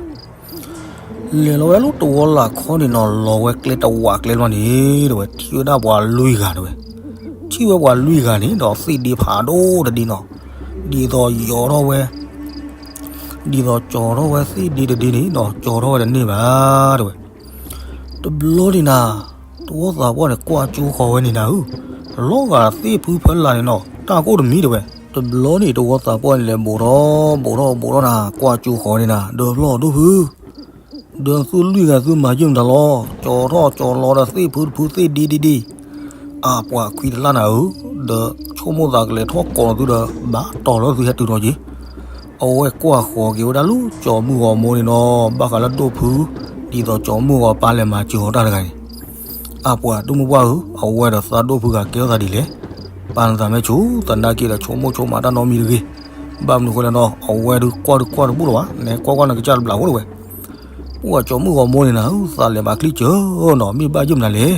လဲၤလီၤဝဲဒၣ်လၢတဝီလၢ်ခီန့ၣ်နီၤ လီၤဝဲကျဲတဝးကျဲလီၤန့ၣ်တဝဲ ထံၣ်ဝဲဒၣ်ပှၤလွံၢ်ဂၤတဝဲ, ထံၣ်ဝဲပှၤလွံၢ်ဂၤန့ၣ်ဒီး သ့ၣ်ဒ့ဖးဒိၣ်တဒ့နီၤ, ဒ်သိးယီၤထီၣ်ဝဲ, ဒ်သိးကၠီၤထီၣ်ဝဲသ့ၣ်ဒ့တဒ့န့ၣ်နီၤ ကၠီၤထီၣ်ဝဲတန့ၢ်ဘၣ်တဝဲ တဘျီန့ၣ်နၤ, တဝီသးပှၢ်န့ၣ် ကွၢ်ကၠိဃီၤဝဲန့ၣ်နၤဧၢ, လီၤဂာ်သ့ၣ်ဖုဖၢလၢ်န့ၣ်နီၤ တၢ်ကိၢ်တမံၤတဝဲ, တဘျီန့ၣ် တဝီသးပှၢ်န့ၣ်လဲၤဘူးထီၣ်ဘူးထီၣ်ဘူးထီၣ်နၤ ကွၢ်ကၠိဃီၤန့ၣ်နၤ ဒီးဖျီၣ်ဒိၣ်ဖု ဒီးသုလွံၢ်ဂၤသုမၤယုၢ်မတၤလီၤ, ကၠီၤထီၣ်ကၠီၤလီၤဒီးသ့ၣ်ဖုတဖုသ့ၣ်ဒ့ဒ့ဒ့, အါပှၤခွံတလၢ်နၤဧၢ, ဒီးဆိကမိၣ်သးကလဲၤထီၣ်ကိးသုဒီး ဘၣ်တီၤလၢသုဟဲတုၤထီၣ်က့ၤ, အဝဲကွၢ်ဃီၤက့ၤဝဲဒၣ်လၢကၠီၤမုၢ်ဂီၤမိၢ်န့ၣ်နီၤ ဘၣ်ဃးလၢဒိၣ်ဖု, ဒ်သိးကၠီၤမုၢ်ဂီၤပၢ်လဲၤမၤစၢၤအီၤတၢ်တဂၤန့ၣ်, အါပှၤဒိၣ်မုၢ်ပှၢ်ဧၢ, အဝဲဒီးသးဒိၣ်ဖုဂၤကဲထီၣ်သးဒ်လဲၣ်, ပာ်နသးမဲာ်ဆူၣ် သနာ်က့ဒီးဆိကမိၣ်ဆိကမးတၢ်နီတမံၤတဂ့ၤ, ဘၣ်မနုၤဃိလဲၣ်နီၤ အဝဲဒုးကွၢ်ဒုးကွၢ်တဘူၣ်လၢၤဘၣ်, နဲကွၢ်ကွၢ်နကစၢ်တဘျးဖိတဝဲ ပှၤကၠီၤမုၢ်ဂီၤမိၢ်န့ၣ်နၤဧၢ, သးလဲၤမၤချံစၢၤနီၤ မ့ၢ်ဘၣ်ယုၢ်မနုၤလဲၣ်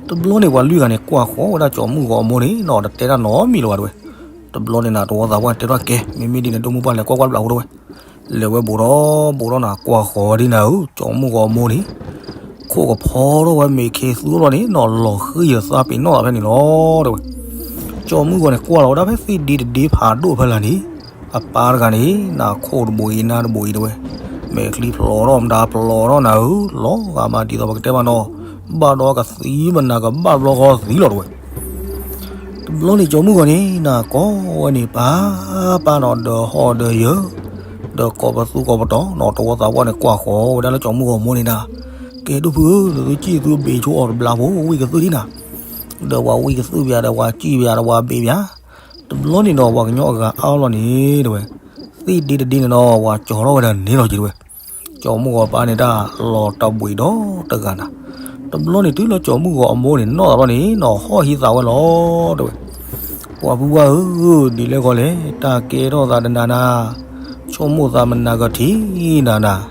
တဘျီန့ၣ် ပှၤလွံၢ်ဂၤန့ၣ် ကွၢ်ဃီၤဝဲဒၣ်ကၠီၤမုၢ်ဂီၤအမိၢ်န့ၣ်နီၤ တတဲတၢ်နီတမံၤလၢၤဘၣ်တဲဝဲ. တဘျီန့ၣ်နၤ တဝီသးပှၢ်န့ၣ်တဲထီၣ်ကဲ မ့မ့ၢ်ဒ်န့ၣ် ဒိၣ်မုၢ်ပှၢ်လဲၤကွၢ်ကွၢ်တဘျီဖိတဲဝဲ. လဲၤဝဲဘူးထီၣ်ဘူးထီၣ်နၤ ကွၢ်ဃီၤဝဲဒ်နၤဧၢ ကၠီၤမုၢ်ဂီၤအမိၢ်န့ၣ် ခိၣ်ကဖီထီၣ်ဝဲမ့ၢ်ခ့သူထီၣ်လီၤန့ၣ်နီၤ လီၤဃံၤဒီးသးပ့ၤနီၣ်သးဖဲန့ၣ်လီၤတဲဝဲ. ကၠီၤမုၢ်ဂီၤန့ၣ် ကွၢ်လီၤဝဲဒၣ်ဖဲသ့ၣ်ဒ့တဒ့ဖးဒိၣ်ဖဲလၢ်န့ၣ် အပၢ်တဂၤန့ၣ် နၤခိၣ်တဘိအံၤနါတဘိအံၤတဲဝဲ. မဲာ်ချံဖျိးထီၣ်မတၤဖျိးထီၣ်နၤဧၢ လီၤဂာ်မးဒ်သိးပကတဲမးနီၤ ဘၣ်ဒီးကသံမနၤကဘၣ်ဘျီဃီသံလီၤတဲဝဲ. တဘျီန့ၣ် ကၠီၤမုၢ်ဂီၤန့ၣ် နၤကိးဝဲန့ၣ် ပၢ်ပၢ်နီၤ ဒီးဟီၣ်ဒီးယၢၤ ဒီးကိးပသူကိးပတီၢ်နီၤ တဝီသးပှၢ်န့ၣ် ကွၢ်ဃီၤဝဲဒၣ်လၢကၠီၤမုၢ်ဂီၤမိၢ်န့ၣ်နၤ, ကဲဒိၣ်ဖုဧၢ သုစံၣ်သုဘ့ၣ်ဆိအီၤတဘျီဖိ ဝံၣ်ကသုၣ်ဒံးနၤ, ဒီးပှၤဝံၣ်ကသုၣ်ပယၤဒီးပှၤစံၣ်ပယၤဒီးပှၤဘ့ၣ်ပယၤ, တဘျီန့ၣ်နီၤ ပှၤကညီအဂၤအါလီၤန့ၣ်တဲဝဲ, သ့ၣ်ဒ့တဒ့န့ၣ်နီၤ ပှၤကၠီၤထီၣ်ဝဲဒၣ်န့ၣ်လီၤက့ၤတဲဝဲ. ကၠီၤမုၢ်ဂီၤပၢ်န့ၣ်တၢ်လီၤတဘှံးဒီးတဂၤနၤ, တဘျီန့ၣ် တုၤလၢကၠီၤမုၢ်ဂီၤအမိၢ်န့ၣ် နီၣ်သးဘျီန့ၣ်နီၤ ဟီၣ်ဟံးသးဝဲလီၤတဲဝဲ. ပှၤဖုပှၢ်ဧၢ, ဒ်လဲၣ်ဃီလဲၣ်, တၢ်ကဲထီၣ်သးတနၤနၤ, ဆိကမိၣ်သးမနၤကထံၣ်နၤနၤ,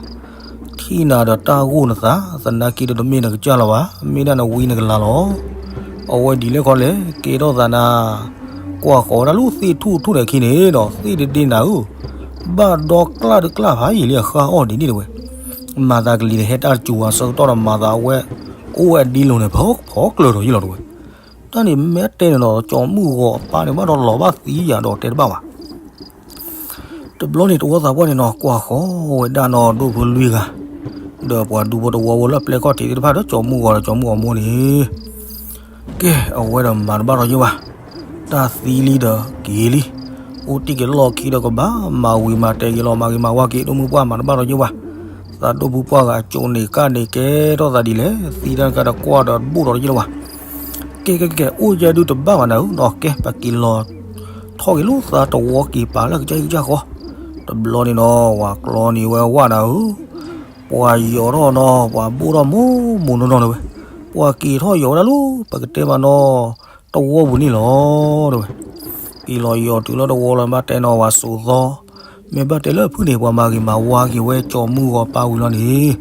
ထံၣ်နၤဒီးတၢ်ဂိၢ်နသး, သနာ်က့ဒီးတမ့ၢ်နကစၢ်လၢၤဘၣ်, မ့ၢ်ဒၣ်နဝံနကလၤလီၤ. အဝဲဒ်လဲၣ်ဃီလဲၣ်, ကဲထီၣ်သးနၤ, ကွၢ်ဃီၤဝဲဒၣ်လၢသ့ၣ်ထူၣ်ထူၣ်ဒီးခံန့ၣ်ဒီး သ့ၣ်တဒ့နၤဧၢ, ဘၣ်ဒီကျၢ်တကျၢ်ဖးယံာ်လံအဃၢ်အီၣ်ဒ်န့ၣ်တဲဝဲ. မၤသးကလံၤန့ၣ် ဟဲတၢ်တစူၤဝဲဆၢကတီၢ်ဒီး မၤသးအဝဲ အိၣ်ဝဲအဒ့လိၤန့ၣ် ဖီဖီကျၢၤဒီးယ့ၢ်လီၤတဲဝဲ. တၢ်န့ၣ်မ့ၢ်တဲန့ၣ်ဒီး ကၠီၤမုၢ်ဂီၤအပၢ်န့ၣ် ဘၣ်ဒီးလီၤဘၣ်သံယၤဒီးတဲတဘၣ်ဘၣ်. တဘျီန့ၣ် တဝီသးပှၢ်န့ၣ်နီၤ ကွၢ်ဃီၤဝဲဒၣ်နီၤဒိၣ်ဖုလွံၢ်ဂၤ, ဒီးပှၤဒူဖိတဝီဖိလၢအပျဲၢ်ခီၣ်ထံးသ့ၣ်တဖၣ်ဒီးကၠီၤမုၢ်ဂီၤဒီးကၠီၤမုၢ်ဂီၤမိၢ်န့ၣ် ကဲ, အဝဲဒီးမၤတဘၣ်ထီၣ်ယ့ၢ်ဘၣ်, တၢ်သံလံဒီးက့ၤလံ, အိၣ်တ့ၢ်က့ၤလီၢ်ခံဒီးကဘၣ်မၤဝံၤမၤတဲာ်က့ၤလီၤ မၤဂ့ၤမၤဝါက့ၤ ဒိၣ်မုၢ်ပှၢ်မၤတဘၣ်ထီၣ်ယ့ၢ်ဘၣ်, သးဒိၣ်ဖုပှၢ်ဂၤအကိန့ၣ်ကၣ်န့ၣ်ကဲထီၣ်သးဒ်လဲၣ်, သံတၢ်တခါဒီးကွၢ်ဒီးတဘူၣ်ထီၣ်ယ့ၢ်လီၤဘၣ်. ကဲကဲကဲ, အိၣ်ယဲဒုးတဘၣ်ဘၣ်နၤဧၢနီၤ, ကဲပက့ၤလီၤထီၣ်က့ၤလိာ်သးတဝီက့ၤပာ်လၢကစၢ်ဟံၣ်ကစၢ်ဃီ, တဘျီန့ၣ်နီၤ ဝၤကျီန့ၢ်ဝဲဝၣ်နၤဧၢ ပှၤယီၤထီၣ်နီၤ ပှၤဘိၣ်ထီၣ်မိၢ်မိၢ်နီၢ်နီၢ်တဲဝဲ, ပှၤက့ၤထီၣ်ယီၤဝဲဒၣ်လၢ ပကတဲမးနီၤ တဝီပူၤန့ၣ်လီၤတဲဝဲ. က့ၤလီၤယီၤတုၤလၢတဝီလီၤ မ့ၢ်ဘၣ်တဲနီၤ ပှၤစိာ်သီ, မ့ၢ်ဘၣ်တဲလၢအဖုၣ်န့ၣ် ပှၤမၤဂ့ၤမၤဝါက့ၤဝဲကၠီၤမုၢ်ဂီၤပၢ်ဝံၤလီၤန့ၣ်,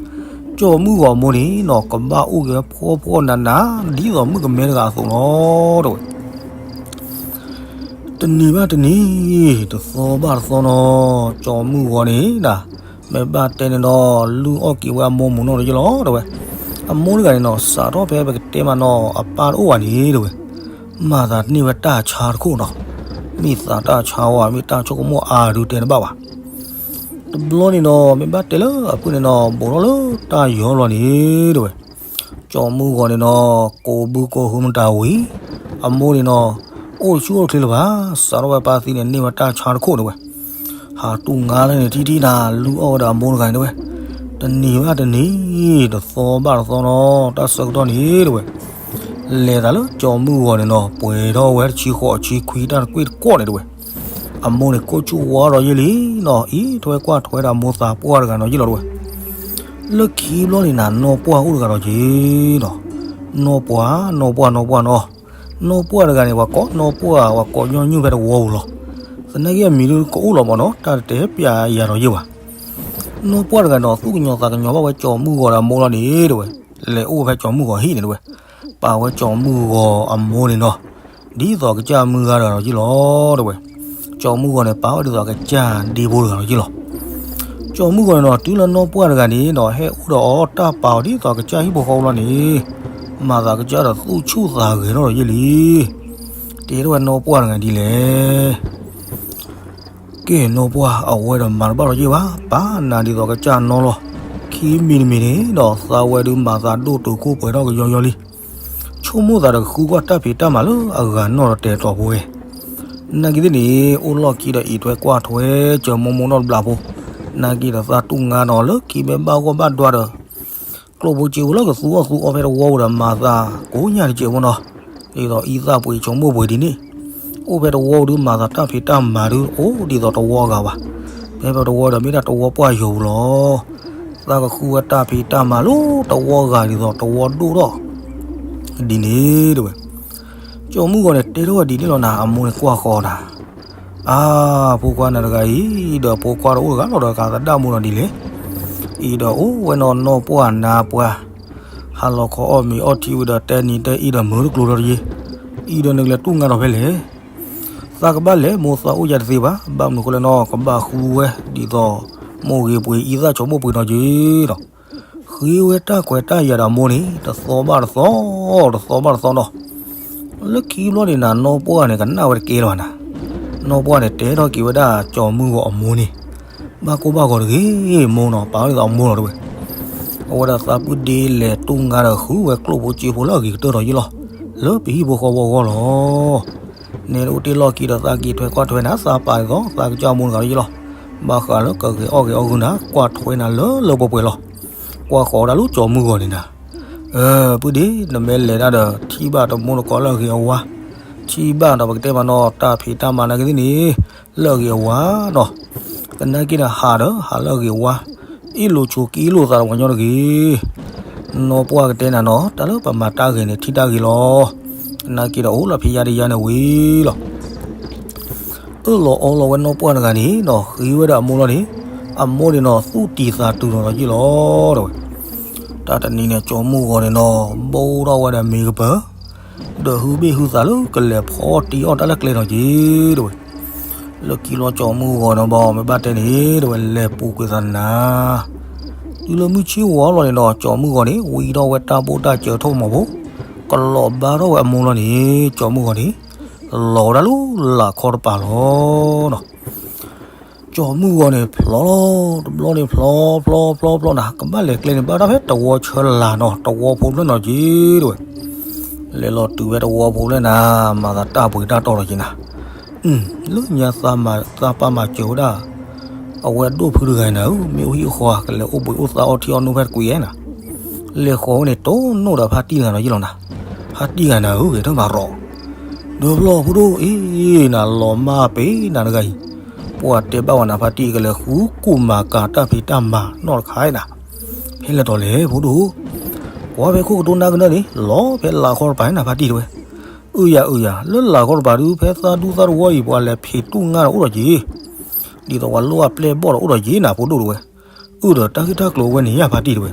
ကၠီၤမုၢ်ဂီၤမိၢ်န့ၣ်နီၤ ကဘၣ်အိၣ်က့ၤဝဲဖှီၣ်ဖှီၣ်နးနး ဒ်သိးမုၣ်ကမဲတဂၤအသိးလီၤတဲဝဲ. တနံၤဘၣ်တနံၤ, တသီဘၣ်တသီနီၤ, ကၠီၤမုၢ်ဂီၤန့ၣ်ဒၣ်, မ့ၢ်ဘၣ်တဲန့ၣ်ဒီး လုၢ်အီၣ်က့ၤဝဲအမိၢ်မိၢ်နီၢ်နီၢ်ယ့ၢ်လီၤတဲဝဲ. အမိၢ်တဂၤန့ၣ်နီၤ စးထီၣ်ဖဲပကတဲမးနီၤ အပၢ်တအိၣ်ဘၣ်န့ၣ်တဲဝဲ, မၤသးန့ၢ်ဝဲတၢ်ဆါတခိၣ်နီၤ, မ့ၢ်သးတၢ်ဆါဝဲ မ့ၢ်တၢ်ဆိကမိၣ်အါဒုးတဲတဘၣ်ဘၣ်. တဘျီန့ၣ်နီၤ မ့ၢ်ဘၣ်တဲလၢအဖုၣ်န့ၣ်နီၤ ဘူးထီၣ်လၢတၢ်ယီၤလီၤန့ၣ်တဲဝဲ. ကၠီၤမုၢ်ဂီၤန့ၣ်နီၤ ကိးဘုကိးဟုမတၤဝံၤ, အမိၢ်န့ၣ်နီၤ အိၣ်ဆူၣ်အိၣ်ချ့လၢၤဘၣ်, စးထီၣ်ဝဲပၢ်သံန့ၣ် န့ၢ်ဝဲတၢ်ဆါတခိၣ်တဲဝဲ. ဟးတူၢ်ငါလၢန့ၣ်ထံထံနၤ လုၢ်အီၣ်ဝဲဒီးအမိၢ်တဂၤန့ၣ်တဲဝဲ. တနံၤဘၣ်တနံၤ, တသီဘၣ်တသီနီၤ တၢ်ဆၢကတီၢ်န့ၣ်တဲဝဲ လဲၤသးလၢကၠီၤမုၢ်ဂီၤန့ၣ်နီၤ ပှဲၤထီၣ်ဝဲတဆံဃိးဆံခွံတၢ်တကွ့ၢ်တကွီၢ်န့ၣ်တဲဝဲ. အမိၢ်န့ၣ်ကိးဆူၣ်ဝါဒီးယ့ၢ်လံနီၤ အံးထွဲကွၢ်ထွဲဒီးအမိၢ်သးပှၢ်တဂၤနီၤယ့ၢ်လီၤတဲဝဲ. လၢခံဘျီန့ၣ်နၤ နီၢ်ပှၢ်အိၣ်တဂၤဒီးက့ၤနီၤ, နီၢ်ပှၢ် နီၢ်ပှၢ် နီၢ်ပှၢ်နီၤ, နီၢ်ပှၢ်တဂၤန့ၣ် ပှၤကိးနီၢ်ပှၢ် ပှၤကိးညီနုၢ်ဖဲတဝီပူၤလီၤ. သနာ်က့အမံၤဒုးကအိၣ်လီၤမးနီၤ တၢ်တတဲပျးယၤဒီးယ့ၢ်ဘၣ်. နီၢ်ပှၢ်တဂၤဒီး သူၣ်ကညီၤသးကညီၤဘၣ်ဝဲကၠီၤမုၢ်ဂီၤဒီးအမိၢ်လီၤန့ၣ်တဲဝဲ, လဲၤအိၣ်ဖဲကၠီၤမုၢ်ဂီၤဟံၣ်န့ၣ်တဲဝဲ, ပာ်ဝဲကၠီၤမုၢ်ဂီၤအမိၢ်န့ၣ်နီၤ ဒ်သိးကစၢ်မုၢ်ဂၤတဂၤဒီးယ့ၢ်လီၤတဲဝဲ. ကၠီၤမုၢ်ဂီၤန့ၣ် ပာ်ဝဲဒ်သိးကစၢ်ဒ့ဖိတဂၤဒီးယ့ၢ်လီၤ. ကၠီၤမုၢ်ဂီၤန့ၣ်နီၤ တုၤလၢနီၢ်ပှၢ်တဂၤန့ၣ်နီၤ ဟဲအိၣ်ဒီးအီၤ တၢ်ပာ်အီၤဒ်သိးကစၢ်ဟံၣ်ဖိဃီဖိလီၤန့ၣ်, မၤသးကစၢ်ဒီးသူၣ်ဆူၣ်သးဂဲၤထီၣ်ဒီးယ့ၢ်လံ. တဲထီၣ်ဝဲနီၢ်ပှၢ်တဂၤဒ်လဲၣ်. ကဲနီၢ်ပှၢ် အဝဲဒီးမၤတဘၣ်လီၤယ့ၢ်ဘၣ်, ပာ်နၤဒ်သိးကစၢ်နီၢ်လီၤ. ခံမံၤတမံၤန့ၣ်ဒီး သးဝဲဒုးမၤသးဒိၣ်တုာ်ခိၣ်ပှဲၤထီၣ်ကယီယီလံ. ဆိကမိၣ်သးဒီးကဃုကွၢ်တၢ်ဖံးတၢ်မၤလၢအဂၤနီၢ်ဒီးတဲာ်တီၤဖိဝဲ. နာ်က့သ့ၣ်န့ၣ် အိၣ်လီၢ်ခံဒီးအံးထွဲကွၢ်ထွဲ စၢၤမိၢ်မိၢ်နီၢ်တဘျီဖိ, နာ်က့ဒီးသးတူၢ်ငါနီၤ လၢခံမ့ၢ်ဘၣ်ဂီၢ်ဘၣ်ဒွးဒီး ကျိၣ်ဖိစ့ဖိလၢကသူအီၣ်သူအီဖဲတဝီပူၤဒီး မၤသးကိးညါတစဲးဖိနီၤ, ဒ်သိးအံသၣ်ပှ့ၤဆိကမိၣ်ပှ့ၤဒ်န့ၣ်, အိၣ်ဖဲတဝီပူၤဒုး မၤသးတၢ်ဖံးတၢ်မၤဒုး အိၣ်ဒ်သိးတဝီအဂၤဘၣ်. ဖဲဖဲတဝီဒီး မ့ၢ်ဒၣ်တဝီပှၢ်ယိာ်ပူၤလီၤ. သးကဃုဝဲတၢ်ဖံးတၢ်မၤလၢတဝီအဂၤဒ်သိးတဝီဒိၣ်ထီၣ် ဒ်န့ၣ်တဲဝဲ. ကၠီၤမုၢ်ဂီၤန့ၣ် တဲထီၣ်ဝဲဒ်န့ၣ်လီၤနၤ အမိၢ်န့ၣ်ကွၢ်ဃီၤနၤ အါ, ဖိခွါနၤတဂၤအံၤ ဒီးဖိခွါတအိၣ်တဂၤလီၤဒီး ကသဒၣ်မူဒီးဒ်လဲၣ်. အံၤဒီးအိၣ်ဝဲနီၢ်နီၢ်ပှၢ်နါပှၢ်, ဟါလီၤခီအီၣ်မ့ၤအီထံဝံၤဒီး တဲနံၤတဲအံၤဒီးမုာ်တကျိၤဒီးတယ့, အံၤဒီးနကလဲၤတူၢ်ငါဒီးဖဲလဲၣ်. သးကဘၣ်လဲၤမိၢ်သးအိၣ်ယၤတသ့ဘၣ်, ဘၣ်မနုၤဃိလဲၣ်နီၤ ကဘၣ်ဃုဝဲဒ်သိး မိၢ်ဂ့ၤပှ့ၤအံသၣ်ဆိကမိၣ်ပှ့ၤနီၤက့ၤဒီး ဃ့ဝဲတၢ်ခွဲးတၢ်ယာ်ဒီးအမိၢ်န့ၣ် တသီဘၣ်တသီ, တသီဘၣ်တသီနီၤ. လၢခံဘျီန့ၣ်နၤ နီၢ်ပှၢ်န့ၣ် ကနၣ်ဝဲတကဲလၢၤဘၣ်နၤ. နီၢ်ပှၢ်န့ၣ် တဲထီၣ်က့ၤဝဲဒၣ်ကၠီၤမုၢ်ဂီၤအမိၢ်န့ၣ်, ဘၣ်ကိၢ်ဘၣ်ဂီၤတဂ့ၤ, မိၢ်နီၤ ပာ်အီၤဒ်သိးအမိၢ်လီၤတဝဲ. အဝဲဒၣ်သးပုၢ်ဒ့လဲၤတူၢ်ငါဒီး ဃုဝဲကျိၣ်ဖိစ့ဖိလၢအဂ့ၤကတၢၢ်ဒီးယ့ၢ်လီၤ, လၢပဟံၣ်ဖိဃီဖိအဂီၢ်လီၤ. နဲဒၣ်အိၣ်တ့ၢ်လီၢ်ခံဒီး သးက့ၤထွဲကွၢ်ထွဲနၤ သးပာ်ဒ်သိး သးကစၢ်အမိၢ်တဂၤလၢယ့ၢ်လီၤ. ဘၣ်ဃးလၢကဂဲၤအီၣ်ဂဲၤအီၣ်ဂုာ်နၤ ကွၢ်ထွဲနၤလၢလၢပှဲၤပှဲၤလီၤ. ကွၢ်ဃီၤဝဲဒၣ်လၢကၠီၤမုၢ်ဂီၤန့ၣ်နၤ, ပုၢ်ဒ့ နမ့ၢ်လဲၤဒၣ်ဒီး ထံၣ်ဘၣ်တမူတကိးလၢအဂ့ၤအဝါ, ထံၣ်ဘၣ်ဒီးပကတဲမးနီၤ တၢ်ဖံးတၢ်မၤနာ်က့ၤသ့ၣ်န့ၣ် လၢအဂ့ၤအဝါနီၤ. သနာ်က့ဒီး ဟးဒီးဟးလၢအဂ့ၤအဝါ, အ့ၣ်လိာ်ဆိးက့လိာ်သးတဝီညီတဂ့ၤ. နီၢ်ပှၢ်ကတဲနၤနီၤ တၢ်လၢပမၤတၢ်ဂ့ၤန့ၣ် ထံၣ်တၢ်ဂ့ၤလီၤ. သနာ်က့ဒီး အိၣ်လီၤဖဲယါတယါန့ၣ်ဝံၤလီၤ. အၢၣ်လီၤအီလီၤဝဲနီၢ်ပှၢ်တဂၤန့ၣ်နီၤ ဃ့ဝဲဒၣ်အမိၢ်လီၤန့ၣ်, အမိၢ်န့ၣ်နီၤ သူၣ်တံၢ်သးတုၤလီၤဒီးယ့ၢ်လီၤတဝဲ. တၢ်တနံၤန့ၣ် ကၠီၤမုၢ်ဂီၤန့ၣ်နီၤ ဘိထီၣ်ဝဲဒီးမ့ၤကပၢၤ, ဒီးဟုဘ့ၣ်ဟုသးလၢကလဲၤဖီအီၣ်တ့အီၣ်တၢ်လၢကျဲနီၤက့ၤတဝဲ. လၢခံလီၤကၠီၤမုၢ်ဂီၤန့ၣ်ဘၣ် မ့ၢ်ဘၣ်တဲန့ၣ်တဝဲ လဲၤပူၤကွံာ်သးနၤ တုၤလၢမုၢ်ဆ့ၣ်ဝီလီၤန့ၣ်နီၤ ကၠီၤမုၢ်ဂီၤန့ၣ် ဝံထီၣ်ဝဲတၢ်ဘိၣ်တၢ်စၢၤထိၣ်မီၤဖိ, ကလီၤဘါထီၣ်ဝဲအမိၢ်လီၤန့ၣ် ကၠီၤမုၢ်ဂီၤန့ၣ် လီၤဝဲဒၣ်လၢလာ်ခီတပၤလီၤနီၤ. ကၠီၤမုၢ်ဂီၤန့ၣ် ဖျီလီၤ တဘျီန့ၣ် ဖျီဖျီဖျီဖျီနၤ ကဘၣ်လဲၤကျဲန့ၣ် ဘၣ်တၢ်ဖဲတဝီဆၢလာ်နီၤ တဝီဖိဖျၢၣ်နီၤက့ၤတဝဲ. လဲၤလီၤတုၤဝဲတဝီဖိဖျၢၣ်နၤ မၤသးတၢ်ပှ့ၤတၢ်တီၢ်လီၤက့ၤနၤ. လၢညါသးပာ်မၤစၢၤဝဲဒၣ် အဝဲဒိၣ်ဖုတဂၤနၤဧၢ မ့ၢ်အိၣ်ဟံၣ်အိၣ်ဃီ ကလဲၤအိၣ်ဘှံးအိၣ်သါအီထံအီနိဖဲတကွံာ်ဧဲနၤ. လဲၤဃီၤဝဲန့ၣ် တိၢ်နီၣ်ဒီးဖါတံၢ်တဂၤနီၤယ့ၢ်လီၤနၤ. ဖါတံၢ်တဂၤနၤဧၢ ဂဲၤထၢၣ်မၤရီၤ ဒီဖျီၣ်ဖိဒိၣ်အ့ၣ် နၤလီၤမၢ်ပ့ၤနၤတဂၤအံၤ, ပှၤတဲဘၣ်ဝဲနၤ ဖါတံၢ်ကလဲၤဃုကိၣ်မၤကၤတၢ်ဖံးတၢ်မၤနီၢ်တခါနၤ. ဖဲလဲၣ်တီၤလဲၣ်ဖိဒိၣ်, ကွၢ်ဖဲခိၣ်ကတိၤနၢ်ကနၢၣ်န့ၣ် လီၤဖဲလာ်ခီတပၤနၤ ဖါတံၢ်တဝဲ. အုယၤအုယၤ လၢလာ်ခီတပၤဒုး ဖဲသးဒူသးတဝီအံၤ ပှၤလဲၤဖံးတူၢ်ငါဒီးအိၣ်ဒီးက့ၤ, ဒ်သိးပှၤလိၣ်အပျဲၢ်ဘီၣ်ဒီးအိၣ်ဒီးက့ၤနၤဖိဒိၣ်တဝဲ. အုဒီးတၢ်ဂ့ၢ်တၢ်ကျိၤဝဲန့ၣ်ယါဖါတံၢ်တဝဲ.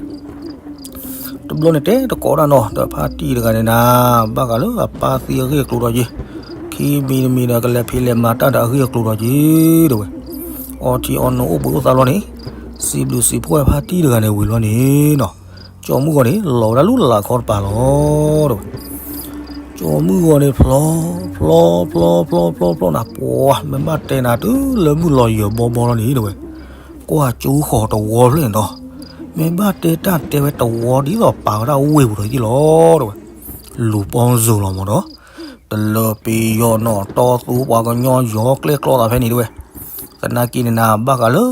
တဘျီန့ၣ်တဲတကိးဒၣ်နီၤ ဒီးဖါတံၢ်တဂၤန့ၣ်နၤ ဘၣ်ဃးလၢအပၢ်သံအဂ့ၢ်အကျိၤဒီးက့ၤ, ခံမံၤတမံၤဒီးကလဲၤဖံးလဲၤမၤတၢ်ဒီးအဂ့ၢ်အကျိၤဒီးက့ၤတဝဲ. အီထံအီနိအိၣ်ဘှံးအိၣ်သါလီၤန့ၣ်, စံးဘျုးစံးဖှိၣ်ဝဲဖါတံၢ်တဂၤန့ၣ်ဝံၤလီၤန့ၣ်နီၤ, ကၠီၤမုၢ်ဂီၤန့ၣ် လီၤဝဲဒၣ်လၢလာ်ခီတပၤလီၤတဝဲ. ကၠီၤမုၢ်ဂီၤန့ၣ် ဖျီ ဖျီ ဖျီ ဖျီ ဖျီ ဖျီနၤ ပှၤမ့ၢ်ဘၣ်တဲနၤတုၤလၢမုၢ်လီၤယၢၤဘီဘီလီၤန့ၣ်တဝဲ. ကွၢ်ကၠိဃီၤတဝီဖျၢၣ်န့ၣ်ဒီး, မ့ၢ်ဘၣ်တဲတၢ်တဲဝဲတဝီဒ်သိးပာ်ဝဲဒၣ်ဝ့ၢ်ပူၤဒီးယ့ၢ်လီၤတဝဲ. လူၤပီၢ်စၢၤလီၤမးဒီး, တလၢပယီၤနီၤ တီသူပှၤကညီယီၤကျဲၣ်ကျီသးဖဲန့ၣ်တဝဲ. သနာ်က့န့ၣ်နၤ ဘၣ်ဃးလၢ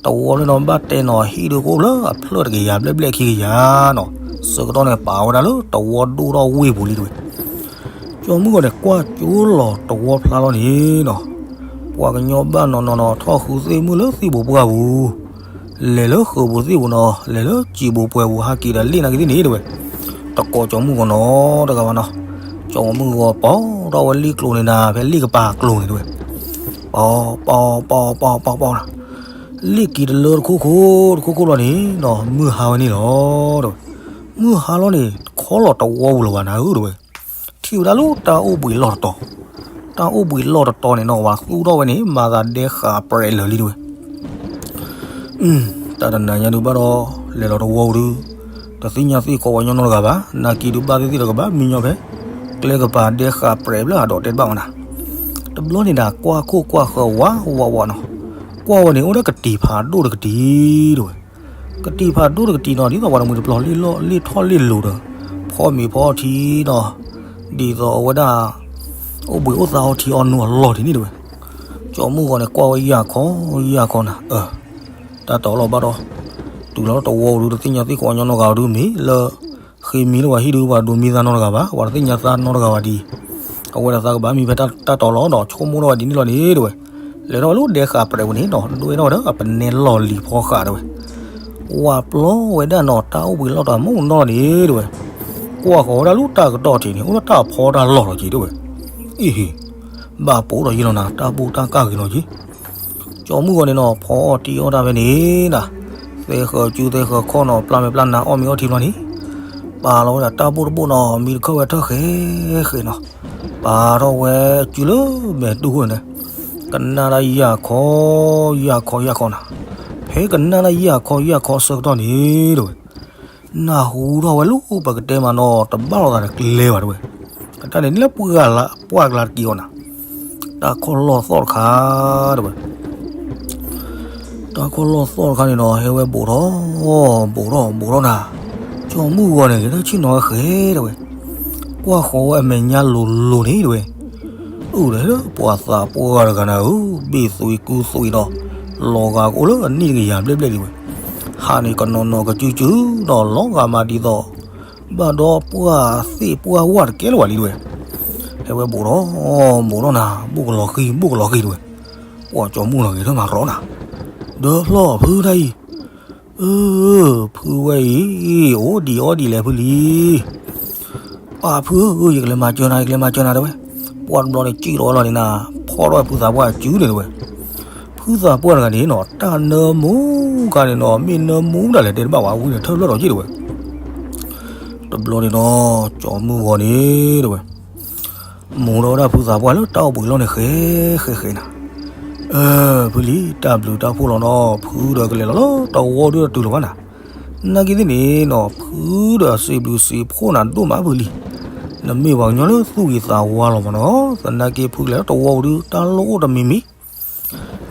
တဝီဖျၢၣ်နီၤ ဘၣ်တဲနီၤ ဟံၣ်ဒုးကအိၣ်လၢအဖျၢၣ်တကယၤဘျဲၣ်ဘျဲၣ်ခံကယၤနီၤ, ဆၢကတီၢ်န့ၣ်ပာ်ဝဲဒၣ်လၢတဝီဒိၣ်ထီၣ်ဝ့ၢ်ပူၤလံတဝဲ. ကၠီၤမုၢ်ဂီၤန့ၣ် ကွၢ်ကၠိလီၤတဝီဖျါလီၤန့ၣ်နီၤ, ပှၤကညီဘၣ်နီၤနီၤနီၤ ထီၣ်ဃုသ့ၣ်မုၣ်လၢသံၣ်ဘိပှၢ်ပူၤ, လဲၤလၢဃုာ်ပူၤသ့ၣ်ပူၤနီၤ လဲၤလၢစံာ်ဘိပှဲၤပူၤ ဟးက့ၤဒီးလ့ၣ်နာ်က့ၤသ့ၣ်န့ၣ်တဝဲ. တကိးကၠီၤမုၢ်ဂီၤနီၤတဂၤဘၣ်နီၤ, ကၠီၤမုၢ်ဂီၤပီၢ်ထီၣ်ဝဲလံၣ်ကျိၤန့ၣ်နၤ ဖဲလံၣ်ကပၤကျိၤန့ၣ်တဝဲ. ပီၢ်ပီၢ်ပီၢ်ပီၢ်ပီၢ်ပီၢ်ပီၢ်နၤ, လံၣ်က့ၤတလၢတခိၣ်ခိၣ်တခိၣ်ခိၣ်လီၤန့ၣ်နီၤ မုၢ်ဟါဝဲန့ၣ်လီၤတဝဲ. မုၢ်ဟါလီၤန့ၣ် ခီလီၤတဝီပူၤလၢၤဘၣ်နၤဧၢတဝဲ. ထံၣ်ဝဲဒၣ်လၢတၢ်အိၣ်ဘှံးလီၢ်တတီၤ, တၢ်အိၣ်ဘှံးလီၢ်တတီၤန့ၣ်နီၤ ဝဲသူၣ်ထီၣ်ဝဲန့ၣ် မၤသးဒဲဃာ်ပြဲးလၢာ်လံတဝဲ. တၢ်တနၤညါဒုးဘၣ်ဒီး လဲၤလီၤတဝီပူၤဒုး, တသ့ၣ်ညါသ့ၣ်ခီပှၤညီနီတဂၤဘၣ်, နာ်က့ဒုးဘၣ်သ့ၣ်သ့ၣ်တကဘၣ်မံညီဖဲ ကျဲကပၤဒဲဃာ်ပြဲးဘျၢၣ်အဒီးတဲတဘၣ်ဝဲနၤ. တဘျီန့ၣ်နၤ ကွၢ်ခိၣ်ကွၢ်ဃၢၤဝးဝးဝးနီၤ, ကွၢ်ဝဲန့ၣ် အိၣ်ဒၣ်ကတံာ်ဖးဒိၣ်တကတံာ်တဝဲ. ကတံာ်ဖးဒိၣ်တကတံာ်နီၤ ဒ်သိးပှၤတမှံၤတပျီၤလ့ၣ်ထီၣ်လ့ၣ်လိၤဒီး ဖီမ့ၤဖီထံနီၤ, ဒ်သိးအဝဲဒၣ် အိၣ်ဘှံးအိၣ်သါအီထံအီနိအလီၢ်ဒ်န့ၣ်တဝဲ. ကၠီၤမုၢ်ဂီၤန့ၣ် ကွၢ်ဝဲယၢ်ခီယၢ်ခီနၤ, အၢ တၢ်တီၤလီၤဘၣ်ဒီး တုၤလီၤတဝီပူၤဒုး တသ့ၣ်ညါသ့ၣ်ခီပှၤညီနီတဂၤဒုး မ့ၢ်လၢ ဃ့မံလၢပှၤဟံၣ်ဒုး ပှၤဒိးမံသးနီတဂၤဘၣ်, ပှၤတသ့ၣ်ညါသးနီတဂၤဘၣ်ဒ်အံၤ, အဝဲဒၣ်သးကဘၣ်မံဖဲတၢ်တီၤလီၤဒီး ဆိကမိၣ်ထီၣ်ဝဲဒ်န့ၣ်လီၤန့ၣ်တဝဲ. လဲၤထီၣ်ဝဲလၢဒဲဃာ်ပြဲးပူၤန့ၣ်နီၤ ဒွဲထီၣ်ဝဲဒီးအပနဲလီၢ်လံၤဖီဃာ်တဝဲ. ဝးပျီဝဲဒၣ်နီၤ တၢ်အိၣ်ဘှံးလီၢ်တတီၤမုၢ်နီၢ်န့ၣ်တဝဲ. ကွၢ်ဃီၤဝဲဒၣ်လၢတၢ်ကတီၢ်ထံးန့ၣ် အိၣ်ဒီးတၢ်ဖီတၢ်လီၢ်လီၤက့ၤတဝဲ. အ့ဟ့, ဘၣ်ပိာ်ဒီးယ့ၢ်လီၤနၤ တၢ်ဘူၣ်တၢ်ကၢ်ဂ့ၤလီၤက့ၤ. ကၠီၤမုၢ်ဂီၤန့ၣ်နီၤ ဖီအီၣ်တံၢ်အီၣ်တၢ်ဖဲန့ၣ်နၤ, သဲဃၢၤစုသဲဃၢၤခီၣ်နီၤ ပျၢ်မဲာ်ပျၢ်နါအီၣ်မ့ၤအီထံဘျီန့ၣ်, ပာ်လီၤဝဲဒၣ်တၢ်ဘိၣ်တဘိၣ်နီၤ မံတခၢၣ်ဝဲထၢၣ်ဃဲဃဲနီၤ, ပာ်ထီၣ်ဝဲစုလၢမဲာ်တူၢ်ခိၣ်န့ၣ်, ကနၣ်ဒၣ်ယၢ်ခီ, ယၢ်ခီယၢ်ခီနၤ, ဖဲကနၣ်ဒၣ်ယၢ်ခီယၢ်ခီအဆၢကတီၢ်န့ၣ် တဲဝဲ နၢ်ဟူထီၣ်ဝဲလၢပကတဲမးနီၤ တဘၣ်လိာ်သးတကျဲဘၣ် တဲဝဲ, ကတၢ်န့ၣ်လၢပှၢ်ကျါတက့ၢ်အီၤနၤ, တၢ်ခီၣ်လီၢ်သီၣ်တခါ တဲဝဲ တၢ်ခီၣ်လီၢ်သီၣ်တခါန့ၣ်ဒီး ဟဲဝဲဘူးထီၣ်, ဘူးထီၣ်ဘူးထီၣ်နၤ, ကၠီမုၢ်ဂီၤန့ၣ် က့ၤထီၣ်ဆ့ၣ်နီၤဝဲဃဲ တဲဝဲ, ကွၢ်ဃီၤဝဲအမဲာ်ညါလိၤလိၤန့ၣ် တဲဝဲ, အိၣ်ဒီးပှၤသးပှၢ်တဂၤနၤဧၢ, ဘ့ၣ်သွံကူသွံဒီး လီၤဂာ်ကအိၣ်လၢအနံၣ်တကယၤဘျဲၣ်ဘျဲၣ်လံဝဲ, ဟးန့ၣ်ကနီၤနီၤကစုစုဒီး လီၤဂာ်မးဒ်သိး ဘၣ်ဒီးပှၢ်သ့ၣ်ပှၢ်ဝၣ်တကဲလၢၤဘၣ်လံ တဲဝဲ, ဟဲဝဲဘူးထီၣ်, ဘူးထီၣ်နၤ, ဘူးကလီၤဃံၤ ဘူးကလီၤဃံၤ တဲဝဲ, ပှၤကၠီမုၢ်လီၤဂ့ၤထၢၣ်မၤရီနၤ, ဒီးဖျီၣ်ဖုတၢ်အံၤ, အၢ ဖုဝဲအံၤ အိၣ်ဒံးအီၣ်ဒံးလဲၣ်ဖုလံ, ပၢ်ဖုဧၢ ယကလဲၤမၤစၢၤနၤ ယကလဲၤမၤစၢၤနၤ တဲဝဲ, ပှၢ်တဘျီန့ၣ် စံၣ်ထီၣ်ဝဲလီၤန့ၣ်နၤ, ဖီၣ်ထီၣ်ဝဲဖုသးပှၢ်စုန့ၣ် တဲဝဲ, ဖုသးပှၢ်တဂၤန့ၣ်နီၤ တၢ်နၢမူခါန့ၣ်နီၤ မ့ၢ်နၢမူဒၣ်လဲာ်တဲတဘၣ်ဝဲ ဝံၤန့ၣ်ထၢၣ်ဖျၢၣ်ထီၣ်က့ၢ် တဲဝဲ, တဘျီန့ၣ်နီၤ ကၠီမုၢ်ဂီၤန့ၣ် တဲဝဲ မူထီၣ်ဝဲဒၣ်ဖုသးပှၢ်လၢတၢ်အိၣ်ဘှံးလီၢ်န့ၣ် ဃဲဃဲဃဲနၤ, အၢ ဖုလံ တၢ်ဘျုးတၢ်ဖှိၣ်လီၤနီၤ ဖုဒီးကလဲၤလီၤလၢတဝီဒုတတုၤလၢၤဘၣ်နၤ, နာ်က့သ့ၣ်န့ၣ်နီၤ ဖုဒီးစံးဘျုးစံးဖှိၣ်နၤဒိၣ်မးဖုလံ, နမ့ၢ်ပှၤကညီလၢသူၣ်ဂ့ၤသးဝါလီၤမးနီၤ, သနာ်က့ဖုကလဲၤလၢတဝီပူၤဒု တၢ်လိၣ်အိၣ်တမံၤမံၤ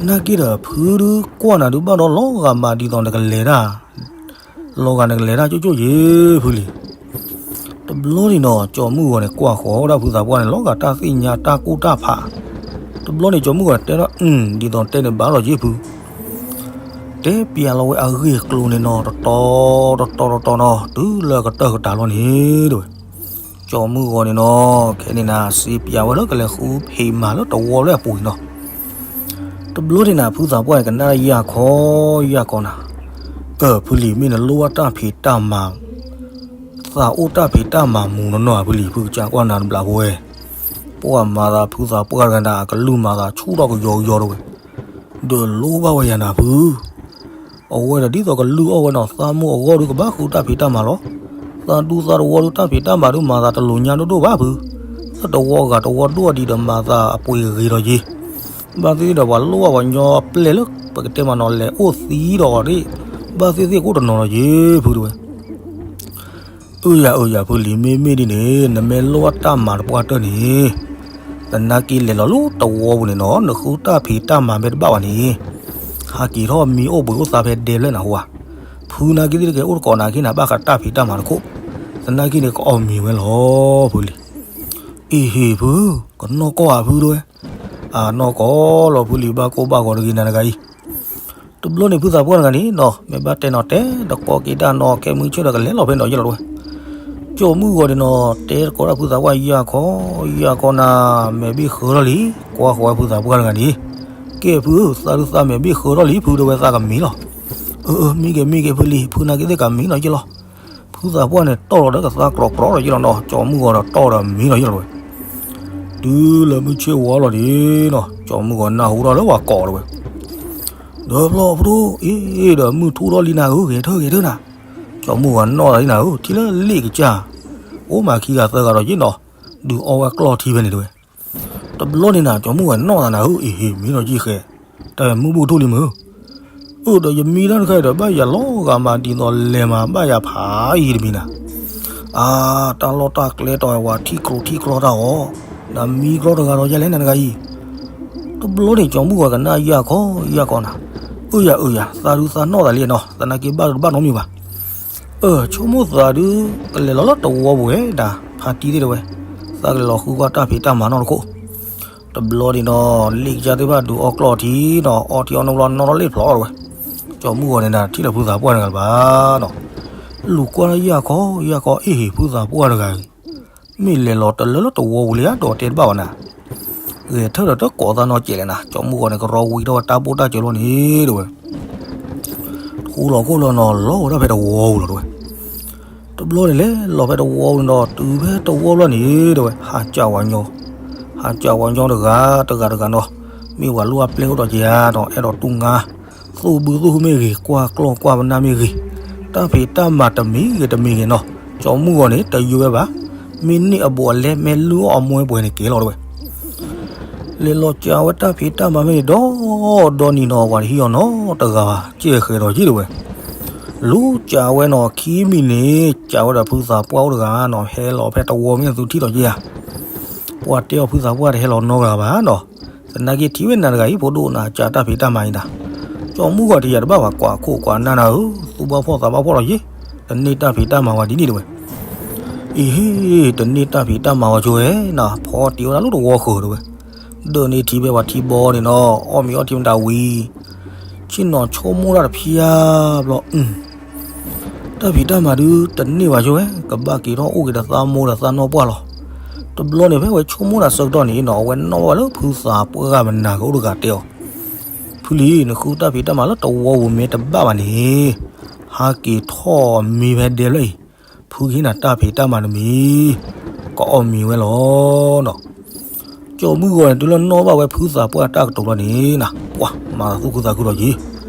နာ်က့ဒီးဖုဒုကွၢ်နၤဒုဘၣ်ဒီးလီၤဂာ်မးဒ်သိးနကလဲၤတၢ်, လီၤဂာ်နကလဲၤတၢ်ကၠိကၠိယ့ၢ်ဖုလံ. တဘျီန့ၣ်နီၤ ကၠီမုၢ်ဂီၤန့ၣ် ကွၢ်ဃီၤဝဲဒၣ်ဖုသးပှၢ်န့ၣ် လီၤဂာ်တၢ်သ့ၣ်ညါတၢ်ကူၣ်တၢ်ဖး, တဘျီန့ၣ် ကၠီမုၢ်ဂီၤတဲထီၣ် အုၣ် ဒ်သိးတဲန့ၣ်ဘၣ်လီၤယ့ၢ်ဖု တဲပျးလီၤဝဲအဂ့ၢ်အကျိၤန့ၣ်နီၤ တတီၤတတီၤတတီၤနီၤ တုၤလၢအကတၢၢ်ကတၢၢ်လီၤန့ၣ် တဲဝဲ, ကၠီမုၢ်ဂီၤန့ၣ်နီၤ ခဲန့ၣ်နၤ စံးပျးဝဲလၢကလဲၤဃုဖံးမၤလၢတဝီလၢအပူၤန့ၣ်နီၤ. တဘျီန့ၣ်နၤ ဖုသးပှၢ်န့ၣ် ကနၣ်ယၢ်ခီယၢ်ခီနၤ, အၢ ဖုလံၤ မ့ၢ်နလိၣ်ဘၣ်တၢ်ဖံးတၢ်မၤ သးအိၣ်တၢ်ဖံးတၢ်မၤမူးနီၢ်နီၢ်ဧါ ဖုလံၤ ဖုကစၢ်ကွၢ်နၤတဘျးဖိဝဲ, ပှၤမၤသးဖုသးပှၢ်တဂၤနၤ အကလုၢ်မၤသးဆူၣ်ထီၣ်ကယီကယီတဝဲ, ဒီးလိၣ်ဘၣ်ဝဲယၤနၤဖု, အဝဲဒီးဒ်သိးကလုၢ်အီၣ်ဝဲနီၤ သးမိၢ်အဂီၢ်ဒုးကဘၣ်ဃုတၢ်ဖံးတၢ်မၤလီၤ, သးဒူသးတဝီဒုးတၢ်ဖံးတၢ်မၤဒုးမၤသးတလိၤညါဒိၣ်ဒိၣ်ဘၣ်ဖု, သးတဝီဂၤတဝီဒိၣ်အဒံးဒီးမၤသးအပှ့ၤဂ့ၤဒီးယ့ၢ် ဘၣ်သ့ၣ်သ့ၣ်ဒီးပှၤလိၣ်ဘၣ်ပှၤညီပျဲၢ်လၢ ပကတဲမးနီၤ လဲၤအိၣ်သံဒီးအီၤဒၣ်, ဘၣ်သ့ၣ်သ့ၣ်ကအိၣ်တနီၤဒီးယ့ၢ်ဖုတဝဲ, အၢယၤအၢယၤဖုလံၤ မ့မ့ၢ်ဒ်န့ၣ် နမ့ၢ်လိၣ်ဘၣ်တၢ်မၤတပှၢ်တၢၢ်န့ၣ်, သနာ်က့လဲၤလီၤလၢတဝီပူၤန့ၣ်နီၤ နဃုတၢ်ဖံးတၢ်မၤမ့ၢ်တဘၣ်ဘၣ်န့ၣ်, ဟးက့ၤထီၣ်မံအိၣ်ဘှံးအိၣ်သါဖဲဒဲဖျၢၣ်နၤဟူဧါ, ဖုနာ်က့သ့ၣ်တကဲအိၣ်တကိးနၤခ့နၤ ဘၣ်ဃးတၢ်ဖံးတၢ်မၤတခိၣ်, သနာ်က့န့ၣ်ကအီၣ်မံၤဝဲလီၤဖုလံၤ အ့ဟ့ၣ်ဖု, ကနီၢ်ကီၢ်ဧါဖုတဝဲ, အနီၢ်ကီၢ်လီၤဖုလံၤ ဘၣ်ကိၢ်ဘၣ်ဂီၤတဂ့ၤနၤတဂၤအံၤ, တဘျီန့ၣ်ဖုသးပှၢ်တဂၤန့ၣ်နီၤ မ့ၢ်ဘၣ်တဲနီၤတဲ တကိးက့ၤတၢ်နီၤ ခဲမုၢ်ဆ့ၣ်ဒီးကလဲၤလီၤဖဲနီၤယ့ၢ်လီၤတဝဲ, ကၠီမုၢ်ဂီၤန့ၣ်နီၤ တဲတကိးဒၣ်ဖုသးပှၢ်ယၢ်ခီ, ယၢ်ခီနၤ, မဲာ်ဘ့ၣ်ဃၢထီၣ်လံ, ကွၢ်ဃီၤဝဲဖုသးပှၢ်တဂၤန့ၣ်, ကဲဖုဧၢ သးဒုးသးမဲာ်ဘ့ၣ်ဃၢထီၣ်လံ ဖုတဝဲသးကမံလီၤ, အၢ အၢ မံက့ၤ မံက့ၤဖုလံၤ ဖုနာ်က့သ့ၣ်ကမံနီၤယ့ၢ်လီၤ, ဖုသးပှၢ်န့ၣ်တီၢ်လီၤဒီးကသါကြီကြီဒီးယ့ၢ်လီၤနီၤ ကၠီမုၢ်ဂီၤဒီးတီၢ်ဒီးမံနီၤယ့ၢ်လီၤတဝဲ, တုၤလၢမုၢ်ဆ့ၣ်ဝါလီၤဒံးနီၤ ကၠီမုၢ်ဂီၤနၢ်ဟူထီၣ်လၢပှၤကိးတဝဲ, ဒီးဖျီၣ်ဖုဒိၣ်အ့ၣ်ဒီးမုၢ်ထူၣ်ထီၣ်လံနၤဧၢ ဂဲၤထၢၣ်ဂဲၤထၢၣ်နၤ, ကၠီမုၢ်ဂီၤနီၣ်သးလံနၤဧၢ ထံၣ်လၢလ့ၣ်ကစၢ်, အိၣ်မးခံဂၤသၢဂၤဒီးယ့ၢ်နီၤ, ဒုးအီဝဲကျီၢ်ထံဖဲန့ၣ်တဝဲ, တဘျီန့ၣ်နၤ ကၠီမုၢ်ဂီၤနီၣ်သးနၤဧၢ အ့ဟ့ၣ်မံနီၤယ့ၢ်ဃဲ, တၢ်မုၢ်ဘူၣ်ထူၣ်လံမုၢ် အၢ ဒီးယမံတၢ်တခါအံၤဒီး ဘၣ်ယၤလီၤဂာ်မးဒ်သိးလဲၤမး ဘၣ်ယၤဖးယံၤတမံၤနၤ, အါ တၢ်လီၢ်တၢ်ကျဲတီၤဝဲထံကျိထံကျီတၢ်အီၣ်, နမံကြီတဂၤဒီးယဲလဲၣ်နၤတဂၤအံၤ, တဘျီန့ၣ် ကၠီမုၢ်ဂီၤကနၣ်ယၢ်ခီယၢ်ခီနၤ, အၢယၤအၢယၤ သးဒုးသးနီၣ်သးလံနီၤ သနာ်က့ဘၣ်ဒုးတဘၣ်နီတမံၤဘၣ် အၢ ဆိကမိၣ်သးဒုး ကလဲၤလီၤလၢတဝီပူၤဝဲဒၣ် ဖါတံၢ်သ့ၣ်တဝဲ, သးကလဲၤလီၤဃုကွၢ်တၢ်ဖံးတၢ်မၤနီတခိၣ်, တဘျီန့ၣ်နီၤ လ့ၣ်ကစၢ်သ့ၣ်တဖၣ်ဒုးအီကျီၢ်ထံနီၤ အီထံအီနိဘျီနီၣ်ထီၣ်လ့ၣ်ဖျိးဝဲ, ကၠီမုၢ်ဂီၤန့ၣ်နၤ ထံၣ်လၢဖုသးပှၢ်တဂၤလၢၤဘၣ်နီၤ, လူၤကွၢ်လၢယၢ်ခီ ယၢ်ခီ အ့ၣ်ဟ့ၣ်ဖုသးပှၢ်တဂၤအံၤ, မ့ၢ်လဲၤလီၤတလၢလၢတဝီပူၤလၢယၤဒီးတဲတဘၣ်ဘၣ်နၤ, ဂဲၤထၢၣ်ဒီးတကိးသးနီတစဲးလဲၣ်နၤ, ကၠီမုၢ်ဂီၤန့ၣ် ကရီဝံထီၣ်ဝဲတၢ်ဘိၣ်တၢ်စၢၤလီၤန့ၣ်တဝဲ ဃူလီၤခိၣ်လီၤနီၤ လီၤဝဲဒၣ်ဖဲတဝီပူၤလီၤတဝဲ, တဘျီန့ၣ်လဲၤလီၤဖဲတဝီပူၤန့ၣ်ဒီး တုၤဖဲတဝီပူၤလီၤန့ၣ်တဝဲ ဟးကၠးဝၤညီ, ဟးကၠးဝၤညီတဂၤတဂၤတဂၤနီၤ, မ့ၢ်ဝၤလိၣ်အပျဲၢ်အိၣ်ဒီးက့ၤဧါနီၤ အဲၣ်ဒိးတူၢ်ငါ, သူၣ်ဘုသူၣ်ဟုမ့ၢ်ဂ့ၤ ကွၢ်ကျီၢ်ကွၢ်ပနၢ်မ့ၢ်ဂ့ၤ, တၢ်ဖံးတၢ်မၤတမံၤဂ့ၤတမံၤဂ့ၤနီၤ ကၠီမုၢ်ဂီၤန့ၣ် တယိဝဲဘၣ်, မ့ၢ်န့ၢ်အဘူးအလဲ မ့ၢ်လုၢ်အီၣ်အမွဲပှဲၤန့ၣ်ကဲလီၤတဲဝဲ. လဲၤလီၤစံးဝဲတၢ်ဖံးတၢ်မၤဖဲန့ၣ်ဒီး ဒီနံၤနီၤ ပှၤတဟံးအီၤနီတဂၤဘၣ် ကဲဃဲၤဒီးက့ၤတဲဝဲ. လူၤစံးဝဲနီၤ ခံမံၤန့ၣ် စံးဝဲဒီးဖုသးပှၢ်အိၣ်တဂၤနီၤ ဟဲလီၤဖဲတဝီမ့ၢ်သုထံၣ်ဒီးက့ၤဧါ. ပှၤတဲအီၤဖုသးပှၢ်တဟဲလီၤနီတဂၤဘၣ်နီၤ. သနာ်က့ထံၣ်ဝဲနၤတဂၤအံၤ ဖိဒိၣ်နၤ စံးတၢ်ဖံးတၢ်မၤအံၤနၤ, ကၠီမုၢ်ဂီၤတယၤတဘၣ်ဘၣ် ကွၢ်ခိၣ်ကွၢ်နၢ်နၤဧၢ, သူၣ်ဘၣ်ဖှီၣ်သးဘၣ်ဖှီၣ်လီၤယ့ၤ, တန့ၢ်တၢ်ဖံးတၢ်မၤဝဲဒ်န့ၣ်တဲဝဲ. အံၤဟ့ၣ် တန့ၢ်တၢ်ဖံးတၢ်မၤဝဲကၠိဝဲနီၤ ဖီတံၢ်ဝဲဒၣ်လၢတဝီဃၢၤတဲဝဲ. ဒၢးန့ၢ်ထံဖဲပှၤထံဘီန့ၣ်နီၤ အီၣ်မ့ၤအီထံမတၤဝံၤ ဆ့ၣ်နီၤဆိကမိၣ်တၢ်တဖျါဘျီ တၢ်ဖံးတၢ်မၤဒုးတန့ၢ်ဘၣ်ကၠိဝဲ ကဘၣ်က့ၤထီၣ်အိၣ်က့ၤဒီးသးမိၢ်ဒီးသးနီၢ်ပှၢ်လီၤ. တဘျီန့ၣ်ဖဲဝဲဆိကမိၣ်တၢ်ဆၢကတီၢ်န့ၣ်နီၤ အဝဲနီၣ်ဘၣ်လၢဖုသးပှၢ်မနၤကအိၣ်တဂၤတဲအီၤ, ဖုလံ နဃုတၢ်ဖံးတၢ်မၤလၢတဝီပူၤမ့ၢ်တဘၣ်ဘၣ်န့ၣ် ဟးက့ၤထီၣ်မံဖဲဒဲဖျၢၣ်အံၤ, ဖုကဟ့ၣ်နၤတၢ်ဖံးတၢ်မၤတမံၤ ကအီၣ်မ့ၤဝဲလီၤနီၤ. ကၠီမုၢ်ဂီၤန့ၣ် တုၤလၢနီၣ်ဘၣ်ဝဲဖုသးပှၢ်တၢ်ကတိၤလီၤန့ၣ်နၤ ပှၤမၤသးသူၣ်ခုသးခုလီၤက့ၤ,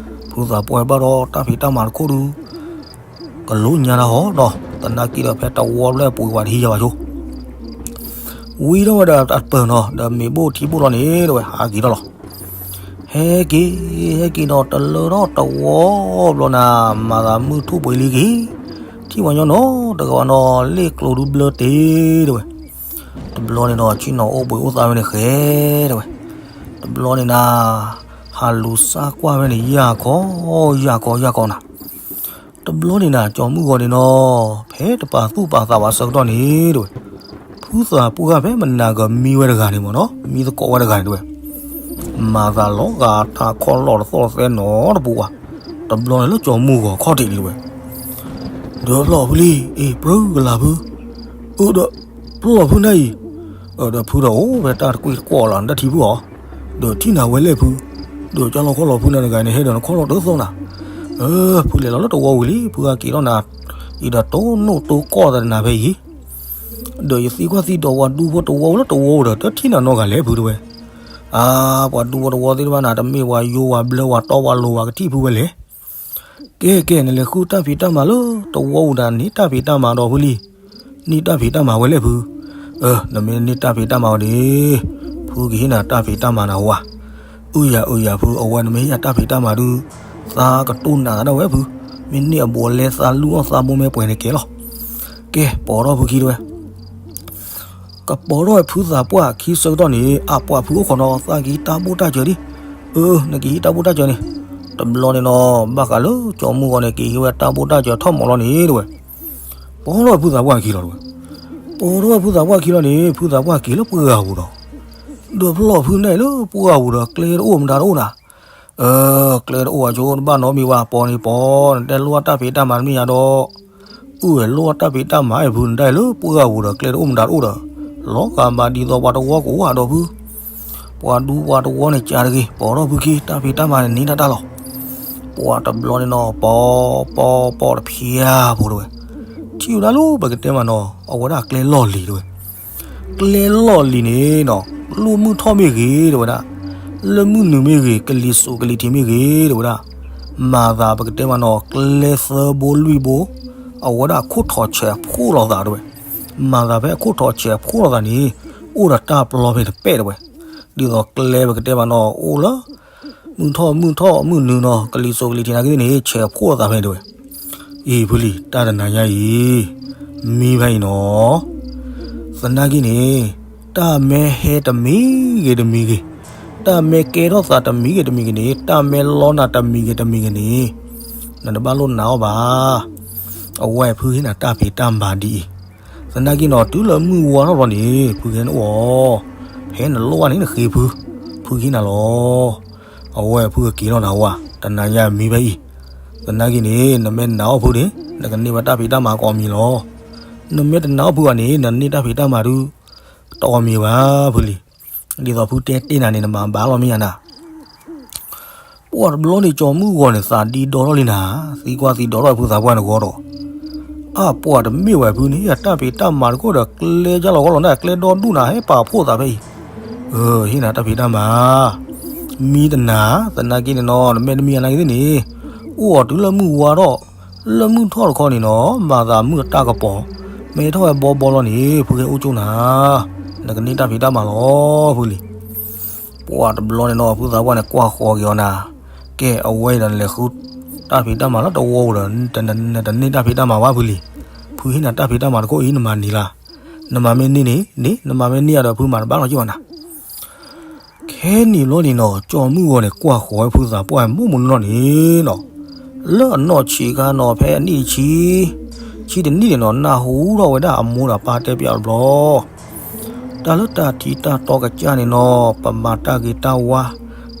ဖုသးပှၢ်ဘၣ်ဒီးတၢ်ဖံးတၢ်မၤတခိၣ်ဒုး ကလိညါတၢ်ဟီနီၤ သနာ်က့ဒီးဖဲတဝီဖျၢၣ်ပူၤဝဲတဟံးယၤဘၣ်ကၠိ ဝံထီၣ်ဝဲဒီးအပၢၤနီၤ ဒီးမ့ၤဘိၣ်ထံဘိၣ်လီၤန့ၣ်တဲဝဲ ဟးက့ၤထီၣ်လီၤ. ဟဲက့ၤ ဟဲက့ၤနီၤ တလၢထီၣ်တဝီဘျီနၤ မၤသးမုၢ်ထူၣ်ပှဲၤလံက့ၤ, ထံၣ်ဝဲညီနီၤ တဂၤဝဲနီၤ လ့ၣ်ကျိၤဒုးဘျၢတ့တဲဝဲ. တဘျီန့ၣ်နီၤ ဆ့ၣ်နီၤအိၣ်ဘှံးအိၣ်သါဝဲန့ၣ်ဃဲတဲဝဲ. တဘျီန့ၣ်နၤ ဟးလူၤစၢ်ကွၢ်ဝဲန့ၣ် ယၢ်ခီ ယၢ်ခီ ယၢ်ခီနၤ တဘျီန့ၣ်နၤ ကၠီမုၢ်ဂီၤန့ၣ်နီၤ ဖဲတပာ်သူၣ်ပာ်သးဘၣ်ဆၢကတီၢ်န့ၣ်တဲဝဲ, ဖုသးပှၢ်ဖဲမနၤကမံဝဲတဂၤန့ၣ်မ့ၢ်နီၤ မံသကိးဝဲတဂၤန့ၣ်တဲဝဲ, မၤသးလီၤဂာ်ထးခီလီၤတသီၣ်တသဲနီတပူၤဘၣ်, တဘျီန့ၣ်လၢကၠီမုၢ်ဂီၤခီၣ်ထံးလံတဲဝဲ, ဒီးဖျီၣ်ဖုလံ အ့ၣ် ပြၢကလၤဖု, အၢ ဒီးဖျီၣ်ဖုနၤအံၤ, ဒီးဖုဒီးအိၣ်ဖဲတၢ်တကွံၢ်တကွီၢ်လီၤ နတၢ်ထံဖုအီၤ, ဒီးထံၣ်နၤဝဲလဲၣ်ဖု, ဒီးကၢ်လီၤခီၣ်လီၤဖုနၤတဂၤန့ၣ် ဟဲဒီးနခီၣ်လီၤတသီၣ်နၤ, ဖုလဲၤလီၤလၢတဝီဝံၤလံ ဖုဟဲက့ၤထီၣ်နၤ, အံၤဒီးတိၢ်နီၣ်တိၢ်ကီၢ်သးနၤဖဲအံၤ, ဒီးယသံကွၢ်သံဒီးပှၤဒူဖိတဝီလၢတဝီဝံၤဒီး တထံၣ်နၤနီတဂၤလဲၣ်ဖုတဲဝဲ, အါ ပှၤဒူဖိတဝီသ့ၣ်တဖၣ်နၤ တမ့ၢ်ပှၤယိဝၤဘျၢဝၤတီပှၤလိၤဝၤကထံၣ်ဖုဝဲလဲၣ် ကဲကဲ နလဲၤဃုတၢ်ဖံးတၢ်မၤလၢတဝီပူၤဒီး န့ၢ်တၢ်ဖံးတၢ်မၤဒီးဖုလံ, န့ၢ်တၢ်ဖံးတၢ်မၤဝဲလဲၣ်ဖု, နမ့ၢ်န့ၢ်တၢ်ဖံးတၢ်မၤဝဲန့ၣ်, ဖုကဟ့ၣ်နၤတၢ်ဖံးတၢ်မၤနၤဝဲ, အုယၤအုယၤဖု အဝဲနမ့ၢ်ဟ့ၣ်ယၤတၢ်ဖံးတၢ်မၤဒုး, သးကတိၢ်နးသးဒၣ်ဝဲဖု, မ့ၢ်န့ၢ်အဘူးအလဲသးလုၢ်အီၣ်သးမိၢ်မ့ၢ်ပှဲၤန့ၣ်ကဲလီၤ, ကဲ ပိာ်ထီၣ်ဖုခံတဲဝဲ ကပိာ်ထီၣ်ဝဲဖုသးပှၢ်ခံဆၢကတီၢ်န့ၣ် အပှၤဖုအိၣ်ခိးနီၤ သးကဟံးတၢ်ဘိၣ်တၢ်စၢၤဒံး, အၢ နကဟံးတၢ်ဘိၣ်တၢ်စၢၤန့ၣ်, တဘျီန့ၣ်နီၤ ဘၣ်ဃးလၢကၠီမုၢ်ဂီၤန့ၣ် ကဟံးဝဲတၢ်ဘိၣ်တၢ်စၢၤထီၣ်မီၤလီၤန့ၣ်တဲဝဲ, ပိာ်ထီၣ်ဝဲဖုသးပှၢ်ခံလီၤတဲဝဲ, ပိာ်ထီၣ်ဝဲဖုသးပှၢ်ခံလီၤန့ၣ် ဖုသးပှၢ်က့ၤလၢပှၢ်ဂၤပူၤဒီး, ဒီးဖျီၣ်ဖုန့ၣ်လၢပှၢ်ဂၤပူၤဒီး ကျဲတအိၣ်မတၤတအိၣ်နၤ ကျဲတအိၣ်အကၠိ နဘၣ်နီတမံၤဘၣ် ပိာ်န့ၣ်ပိာ် နတဲလိၣ်အတၢ်ဖံးတၢ်မၤတမ့ၢ်ယါဒီး, အုဝဲလိၣ်အတၢ်ဖံးတၢ်မၤအံၤဖု နတၢ်အံၤလၢပှၢ်ဂၤပူၤဒီး ကျဲတအိၣ်မတၤတအိၣ်ဒီး, လီၤဂာ်ဘၣ်ဒ်သိးပှၤတဝီကအိၣ်ဟးဒီးဖု, ပှၤဒူပှၤတဝီန့ၣ်ကးတဂ့ၤ ပိာ်ထီၣ်ဖုခံ တၢ်ဖံးတၢ်မၤန့ၣ်န့ၢ်တၢ်တၢ်လီၤ, ပှၤတဘျီန့ၣ်နီၤ ပိာ်ပိာ်ပိာ်တဖျါဖိတဲဝဲ, ထံၣ်ဝဲဒၣ်လၢပကတဲမးနီၤ အဝဲဒၣ်ကျဲလီၢ်လံၤတဲဝဲ ကျဲလီၢ်လံၤန့ၣ်နီၤ လိၣ်မုၢ်ထီၣ်မ့ၢ်ဂ့ၤတဲဝဲဒၣ်, လၢမုၢ်နုာ်မ့ၢ်ဂ့ၤ ကလံၤစိးကလံၤထံးမ့ၢ်ဂ့ၤတဲဝဲဒၣ်, မၤသးပကတဲမးနီၤ ကျဲသၢဘိလွံၢ်ဘိ, အဝဲဒၣ်အခိၣ်ထီၣ်ဆဲးဖှိၣ်လိာ်သးတဲဝဲ, မၤသးဖဲအခိၣ်ထီၣ်ဆဲးဖှိၣ်လိာ်သးန့ၣ်, အိၣ်ဒီးတၢ်ပျီဖဲတပဲၢ်တဲဝဲ, ဒ်သိးကျဲပကတဲမးနီၤ အိၣ်လၢ မုၢ်ထီၣ်မုၢ်ထီၣ်မုၢ်နုာ်နီၤ ကလံၤစိးကလံၤထံးနာ်က့သ့ၣ်န့ၣ် ဆဲးဖှိၣ်လိာ်သးဖဲတဲဝဲ အံၤဖုလံၤ တၢ်တနၤညါအံၤ မံဖဲအံၤနီၤ, သနာ်က့န့ၣ် တၢ်မ့ၢ်ဟဲတမံၤဂ့ၤတမံၤဂ့ၤ, တၢ်မ့ၢ်ကဲထီၣ်သးတမံၤဂ့ၤတမံၤဂ့ၤန့ၣ် တၢ်မ့ၢ်လီနၤတမံၤဂ့ၤတမံၤဂ့ၤန့ၣ် နတဘၣ်လိၣ်နာ်အီၤဘၣ်. အဝဲဖုဟ့ၣ်နၤတၢ်ဖံးတၢ်မၤဒ်အံၤ, သနာ်က့နီၤ တုၤလၢမုၢ်ဝါထီၣ်ဘျီန့ၣ် ဖုကဟဲနအိၣ်အီၤ, ဖဲနလိၣ်ဘၣ်န့ၣ်နဃ့ဖု, ဖုကဟ့ၣ်နၤလီၤ. အဝဲဖုကက့ၤထီၣ်နၤဝဲ တနၤညါမံဖဲအံၤ, သနာ်က့န့ၣ် နမ့ၢ်နာ်အီၤဖုန့ၣ် နကန့ၢ်ဘၣ်တၢ်ဖံးတၢ်မၤကိးမံၤလီၤ. နမ့ၢ်တနာ်အီၤဖုဘၣ်န့ၣ် နန့ၢ်တၢ်ဖံးတၢ်မၤဒုး တအီၣ်မံၤဘၣ်ဖုလံၤ. ဒ်သိးဖုတဲတ့ၢ်နၤန့ၣ် နမၤဘၣ်လီၤမ့ၢ်ယါနၤ ပှၤတဘျီန့ၣ် ကၠီမုၢ်ဂီၤန့ၣ် သးဒံဒီထီၣ်လံနၤ, သံကွၢ်သံဒီထီၣ်ဖုသးပှၢ်န့ၣ်ဂီၢ်ဒီး, အပှၤတမ့ၢ်ဝဲဖုန့ၣ် ယတၢ်ဖံးတၢ်မၤတခိၣ်ဒီး ကျဲယါလီၤဂီၢ်လီၤန့ၣ် ကျဲဒီဒူၣ်နၤ ဟဲပာ်ဖှိၣ်သးဖဲအံၤ, ဟ့ၣ်နၤတၢ်ဖံးတၢ်မၤ, မံတနၤ, သနာ်က့န့ၣ်နီၤ နမ့ၢ်တမံအနၢ်က့သ့ၣ်န့ၣ်, အိၣ်အီၤတုၤလၢမုၢ်ဝါထီၣ်, လၢမုၢ်ထီၣ်တခီန့ၣ်နီၤ မၤသးမုၢ်အတၢ်ကပီၤ မ့ၢ်ထီၣ်ဝဲဘီဘီလီၤန့ၣ် ဖုကဟဲအိၣ်ကၠိနၤ, နကန့ၢ်တၢ်ဖံးတၢ်မၤလီၤဖုလံ. ပှၤတဘျီန့ၣ်နီၤ ဖုသးပှၢ်န့ၣ် ကွၢ်ဃီၤက့ၤအီၤနၤ, ကဲ အဝဲအံၤဒီးနလဲၤဃုတၢ်ဖံးတၢ်မၤလၢတဝီပူၤဒီး နတန့ၢ်တၢ်ဖံးတၢ်မၤဘၣ်ဖုလံ. ဖုဟ့ၣ်နၤတၢ်ဖံးတၢ်မၤတခိၣ်အံၤ နမၤန့ၢ်လၢ နမၤမ့ၢ်န့ၢ်န့ၣ်န့ၣ် နမၤမ့ၢ်န့ၢ်အဒီးဖုမၤတဘၣ်လီၤက့ၤဘၣ်နၤ. ခဲန့ၣ်ဘျီန့ၣ်နီၤ ကၠီမုၢ်ဂီၤန့ၣ် ကွၢ်ဃီၤဝဲဖုသးပှၢ်မိၢ်မနီၢ်န့ၣ်နီၤ, လၢအနီၢ်ဆံးခါနီၤ ဖဲအနံၣ်ဆံ ဆံတနံၣ်န့ၣ်နီၤ နၢ်ဟူထီၣ်ဝဲဒၣ်အမိၢ်ဒီးအပၢ်တဲပၠးတဘျီ, တၢ်လၢတၢ်ထံတၢ်တီကစၢ်န့ၣ်နီၤ ပမၤတၢ်ဂ့ၤတၢ်ဝါ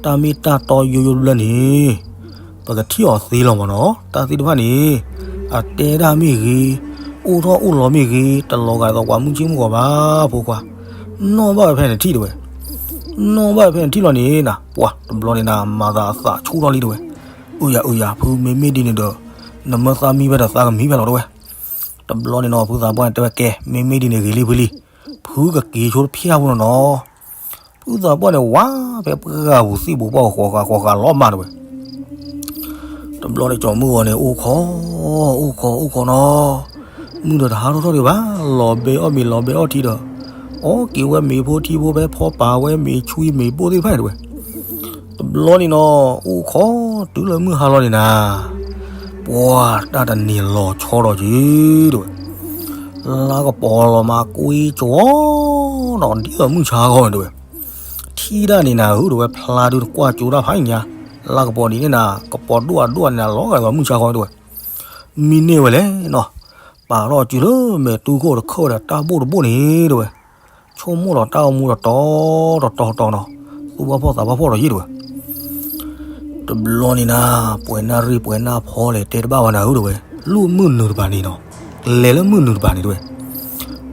တၢ်မ့ၢ်တၢ်တီယိယိတဘျၢန့ၣ် ပကထံၣ်အီၤသ့လီၤမးနီၤ. တၢ်သ့ၣ်တဖၣ်န့ၣ် အတဲဒၣ်မ့ၢ်ဂ့ၤ, အိၣ်ထီၣ်အိၣ်လီၤမ့ၢ်ဂ့ၤ, တလီၤဂာ်ဒ်သိးပှၤမုၢ်ဆ့ၣ်မုၢ်ဂီၤဘၣ်ဖိခွါ, နီၣ်ဘၣ်ဝဲဖဲနထံၣ်တဲဝဲ, နီၣ်ဘၣ်ဝဲဖဲနထံၣ်လီၤန့ၣ်နၤ, ပှၤတဘျီန့ၣ်နၤ မၤသးအသးဆူၣ်ထီၣ်လံတဲဝဲ, အုယၤအုယၤ ဖုမ့မ့ၢ်ဒ်န့ၣ်ဒီး နမၢသးမံဖဲဒီးသးကမံဖဲလီၤတဲဝဲ. တဘျီန့ၣ်နီၤ ဖုသးပှၢ်န့ၣ်တဲဝဲ ကဲ မ့မ့ၢ်ဒ်န့ၣ်ဂ့ၤလံဖုလံ, ဖုကက့ၤဆိတဖျၢၣ်ဖိနီၤနီၤ. ဖုသးပှၢ်န့ၣ် ဝါဖဲပှၢ်ပူၤသံၣ်ပူၤပှၢ်ဃီၤဃာ်ဃီၤဃာ်လီၤမးတဲဝဲ. တဘျီန့ၣ် ကၠီမုၢ်ဂီၤန့ၣ် အိၣ်ခိး အိၣ်ခိး အိၣ်ခိးနီၤ, မုၢ်ဒီးတဟးထီၣ်ထီၣ်ဒံးဘၣ်, လီၤဘဲအီၣ်မ့ၤလီၤဘဲအီၣ်ထံဒီး အီၣ်က့ၤဝဲမ့ၤဖိထံဖိဖဲဖီပာ်ဝဲမ့ၤဆွံမ့ၤဘိၣ်သ့ၣ်တဖၣ်န့ၣ်တဲဝဲ. တဘျီန့ၣ်နီၤ အိၣ်ခိးတုၤလၢမုၢ်ဟါလီၤန့ၣ်နၤ, ပှၤတၢ်တနံၤလီၤဆီဒီးက့ၤတဲဝဲ. လါကပီၤလီၤမးကွ့ကၠီနီၤ ဒ်သိးမုၢ်ဆါဂီၤန့ၣ်တဲဝဲ. ထံၣ်ဒၣ်န့ၣ်နၤဧၢတဲဝဲ ဖျါဒုးတကွၢ်ကၠိတၢ်ဖးညါ, လါကပီၤဒ်န့ၣ်နၤ ကပီၤဒိၣ်အဒိၣ်န့ၣ်နၤ လီၤဂာ်ဒ်သိးမုၢ်ဆါဂီၤတဲဝဲ. မံန့ၢ်ဝဲလဲၣ်နီၤ, ပာ်ထီၣ်စုလၢမဲာ်တူၢ်ခိၣ်တခၢၣ်ဒီးတၢ်ဘိၣ်တဘိၣ်န့ၣ်တဲဝဲ. ဆိကမိၣ်လီၤတၢ်အိၣ်မူဒီးတီတီတီတီနီၤ, သူၣ်ဘၣ်ဖှီၣ်သးဘၣ်ဖှီၣ်ဒီးယ့ၢ်တဲဝဲ. တဘျီန့ၣ်နၤ ပှဲၤနၣ်ရံၣ်ပှဲၤနၣ်ဖီလဲၣ်တဲတဘၣ်ဝဲနၤဧၢတဲဝဲ, လၢမုၢ်နုာ်တပၤန့ၣ်နီၤ, လဲၤလၢမုၢ်နုာ်တပၤန့ၣ်တဲဝဲ.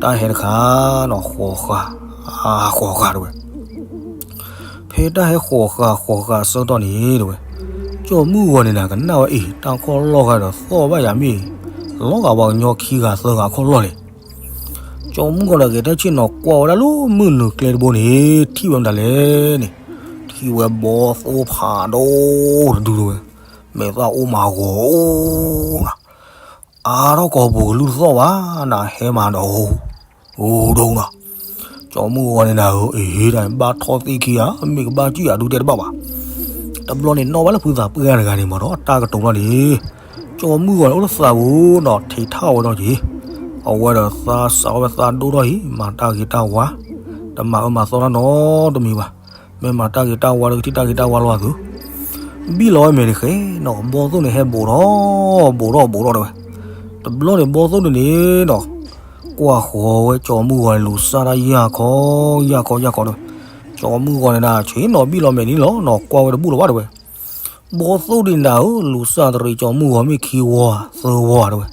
တၢ်ဟဲတခါနီၤ ဃီၤဃာ် ဃီၤဃာ်တဲဝဲ. ဖဲတၢ်ဟဲဃီၤဃာ်ဃီၤဃာ်အဆၢကတီၢ်န့ၣ်တဲဝဲ, ကၠီမုၢ်ဂီၤန့ၣ်နၤ ကနၣ်ဝဲအံၤ တၢ်ခီၣ်လီၢ်ဂၤဒီးသီၣ်ဘၣ်ယၤမ့ၢ် လီၤဂာ်ပှၤကညီခံဂၤသၢဂၤခီၣ်လီၢ်လဲၣ်. ကၠီမုၢ်ဂီၤန့ၣ် ဂဲၤတၢ်ဆ့ၣ်နီၤကွၢ်ဝဲဒၣ်လၢမုၢ်နုာ်ကျဲတဘိန့ၣ် ထံၣ်ဝဲမတၤလဲၣ်န့ၣ်, ထံၣ်ဝဲဘီသိၣ်ဖးဒိၣ်တဒုတဲဝဲ, မဲာ်သၣ်အိၣ်မးဂီၤအိၣ်နၤ, အါထီၣ်ကိာ်ပူၤကလုၢ်တသီၣ်ဘၣ်နၤ ဟဲမၤဒီး အိၣ်ဒိၣ်နၤ. ကၠီမုၢ်ဂီၤန့ၣ်နၤဧၢ အ့ၣ် တၢ်ဘၣ်ထီၣ်သ့ၣ်ခံဂၤ မ့ၢ်ကဘၣ်စံၣ်အဒုတဲတဘၣ်ဘၣ်. တဘျီန့ၣ်နီၣ်ဘၣ်လၢဖုသးပှၢ်တဂၤန့ၣ်မးဒီး တၢ်ကတိၤလီၤန့ၣ်, ကၠီမုၢ်ဂီၤန့ၣ် အိၣ်လၢသးပူၤနီၤ ထံးထီၣ်ဝဲဒီးက့ၤ, အဝဲဒီးသးစးဝဲသးဒိၣ်ထီၣ်အံၤ မၤတၢ်ဂ့ၤတၢ်ဝါ, တမၤအၢမၤသီတၢ်နီတမံၤဘၣ်. မ့ၢ်မၤတၢ်ဂ့ၤတၢ်ဝါဒီးကထံၣ်တၢ်ဂ့ၤတၢ်ဝါလီၤအသု ဘံၣ်လီၤဝဲမဲာ်တဃဲနီၤ ဘီသိၣ်န့ၣ်ဟဲဘူးထီၣ် ဘူးထီၣ်ဘူးထီၣ်တဲဝဲ. တဘျီန့ၣ်ဘီသိၣ်န့ၣ်န့ၣ်နီၤ ကွၢ်ဃီၤဝဲကၠီမုၢ်ဂီၤန့ၣ် လူၤစၢ်တၢ်ယၢ်ခီယၢ်ခီယၢ်ခီတဲဝဲ. ကၠီမုၢ်ဂီၤန့ၣ်နၤ ဆ့ၣ်နီၤဘံၣ်လီၤမဲာ်န့ၣ်လီၤနီၤ ကွၢ်ဝဲတဘူၣ်လီၤဘၣ်တဲဝဲ. ဘီသိၣ်ဒ်နၤဧၢ လူၤစၢ်တရံးကၠီမုၢ်ဂီၤမ့ၢ်ခံဝီသၢဝီတဲဝဲ.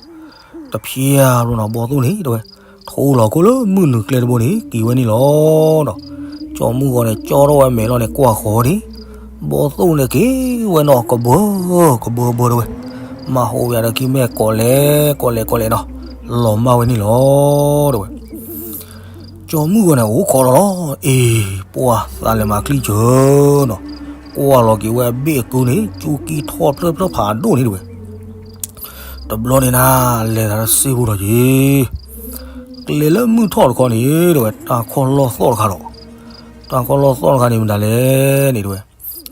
တဖျၢၣ်ဘျီနီၤ ဘီသိၣ်န့ၣ်တဲဝဲ ထိလီၤခိၣ်လၢမုၢ်နုာ်ကျဲတဘိန့ၣ် က့ၤဝဲန့ၣ်လီၤနီၤ. ကၠီမုၢ်ဂီၤန့ၣ် ကၠီထီၣ်ဝဲမဲာ်လီၤန့ၣ် ကွၢ်ဃီၤန့ၣ် ဘီသိၣ်န့ၣ်က့ၤဝဲနီၤ ကဘၢ ကဘၢဘၢတဲဝဲ. မၤဟူးဝဲဒၣ်ခံမဲာ်ကီးလဲၣ် ကီးလဲၣ် ကီးလဲၣ်နီၤ လီၤမၢ်ဝဲန့ၣ်လီၤတဲဝဲ. ကၠီမုၢ်ဂီၤန့ၣ် အိၣ်ခိးလီၤလီၤ အ့ၣ် ပှၤသးလဲၤမၤချံစၢၤနီၤ ကွၢ်လီၤက့ၤဝဲအဘ့ၣ်အကုန့ၣ် ကၠူကံထီၣ်ဖျၢၣ်ဖျၢၣ်ဖးဒိၣ်န့ၣ်တဲဝဲ. တဘျီန့ၣ်နၤ လဲၤတၢ်တစ့ၢ်ဖိဒီးက့ၤ ကျဲလၢမုၢ်ထီၣ်တခီန့ၣ်တဲဝဲ တၢ်ခီၣ်လီၢ်သီၣ်တခါဒီး တၢ်ခီၣ်လီၢ်သီၣ်တခါန့ၣ်မတၤလဲၣ်န့ၣ်တဲဝဲ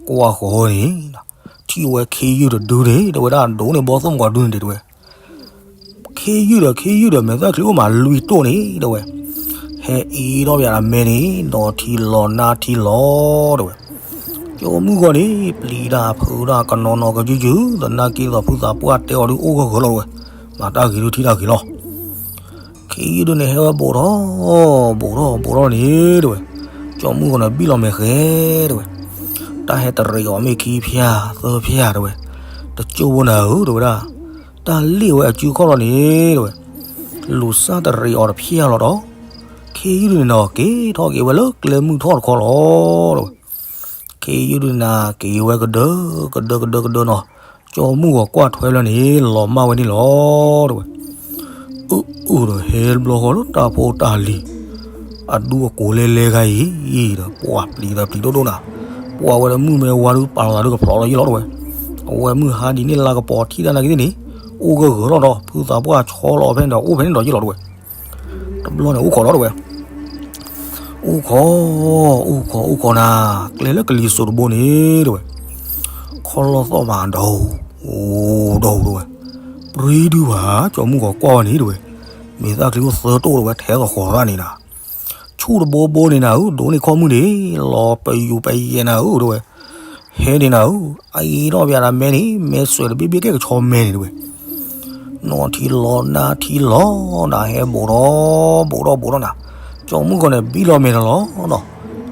ကွၢ်ဃီၤန့ၣ် ထံၣ်ဝဲခ့ယုၢ်တဒုန့ၣ် တဲဝဲဒၣ်ဒိၣ်န့ၣ် ဘီသိၣ်မုၢ်ကီၤဒုန့ၣ်တဲဝဲ ခ့ယုၢ်ဒီး ခ့ယုၢ်ဒီး မဲာ်သၣ်ချံအိၣ်မးလွံၢ်တိၢ်န့ၣ်တဲဝဲ ဟဲအ့ၣ်ထီၣ်ပယၤဒီးမဲန့ၣ် ဒီးထံလီၤနါထံလီၤတဲဝဲ. ကၠီမုၢ်ဂီၤန့ၣ် ပျံၤတၢ်ဖုးတၢ်ကနီၤနီၤကယုၢ်ယုၢ် သနာ်က့သိးဖုသးပှၢ်တဲအီၤဒုးအိၣ်ဂၢၢ်ဂၢၢ်လီၤတဲဝဲ မၤတၢ်ဂ့ၤဒုးထံၣ်တၢ်ဂ့ၤလီၤ. ခ့ယုၢ်ဒုန့ၣ် ဟဲဝဲဘူးထီၣ် ဘူးထီၣ်ဘူးထီၣ်န့ၣ်တဲဝဲ ကၠီမုၢ်ဂီၤန့ၣ် ဘံၣ်လီၤမဲာ်ဃဲတဲဝဲ တၢ်ဟဲတရံးအီၤမ့ၢ်ခံဖျၢၣ်သၢဖျၢၣ်တဲဝဲ တကၠိဖိနၤဧၢတဲဝဲဒၣ် တၢ်လ့ၣ်ဝဲအစုခီၣ်လီၤန့ၣ်တဲဝဲ လူၤစၢ်တရံးအီၤတဖျၢၣ်လီၤဒီး ခ့ယုၢ်ဒုန့ၣ်နီၤ က့ၤထီၣ်က့ၤဝဲလၢကျဲမုၢ်ထီၣ်တခီလီၤတဲဝဲ ခ့ယုၢ်ဒုန့ၣ်နၤ က့ၤဝဲကဒၢ ကဒၢကဒၢကဒၢနီၤ ကၠီမုၢ်ဂီၤကွၢ်ထွဲလၢန့ၣ် လီၤမၢ်ဝဲန့ၣ်လီၤတဲဝဲ အုၣ်အုၣ်ဒီးဟဲတဘျီဃီလၢတၢ်ဖိတၢ်လံၤ အဒူအကိးလဲလဲခါအံၤဒီး ပှၤပျံၤဒီးပျံၤဒိၣ်ဒိၣ်နၤ ပှၤဝဲဒီးမုၢ်မ့ၢ်ဝါဒုးပာ်လီၤသးဒုးကဖျိးလီၤယံၤလီၤတဲဝဲ အဝဲမုၢ်ဟါဒ်န့ၣ်လါကပီၤထံၣ်တၢ်နာ်က့ၤသ့ၣ်န့ၣ် အိၣ်ဂၢၢ်ဂၢၢ်လီၤဒီး ဖုသးပှၢ်ဆီလီၤအီၤဖဲန့ၣ်ဒီး အိၣ်ဖဲန့ၣ်ဒီးယ့ၢ်လီၤတဝဲ. တဘျီန့ၣ် အိၣ်ခိးလီၤတဝဲ. အိၣ်ခိး, အိၣ်ခိး အိၣ်ခိးနၤ, ကျဲလၢကလံၤစိးတဘိန့ၣ်တဝဲ. ခီလီၤသီၣ်မးဒီး, အိၣ်ဒီးတဝဲ. ပြံဒုဘၣ် ကၠီမုၢ်ဂီၤကွၢ်ဝဲန့ၣ်တဝဲ. မ့ၢ်သၣ်ချံအိၣ်သၢတိၢ်တဝဲ ထဲသိးဃီၤရၣ်န့ၣ်နၤ. ဆူၣ်တဘိဘိန့ၣ်နၤဧၢ, ဒိးန့ၢ်ခီၣ်မုၢ်န့ၣ် လီၤပယူၤပယဲၢ်နၤဧၢတဝဲ. ဟဲန့ၣ်နၤဧၢ, အအံၤထီၣ်ပယၤဒီးမဲန့ၣ် မဲဆွဲးတဘ့ၣ်ဘ့ၣ်ကဲကဆီမဲန့ၣ်တဝဲ. နီၢ်ထံလီၤနါထံလီၤနၤ ဟဲဘူးထီၣ်ဘူးထီၣ်ဘူးထီၣ်နၤ. ကၠီမုၢ်ဂီၤန့ၣ် ဘံၣ်လီၤမဲာ်တလီၤနီၤ.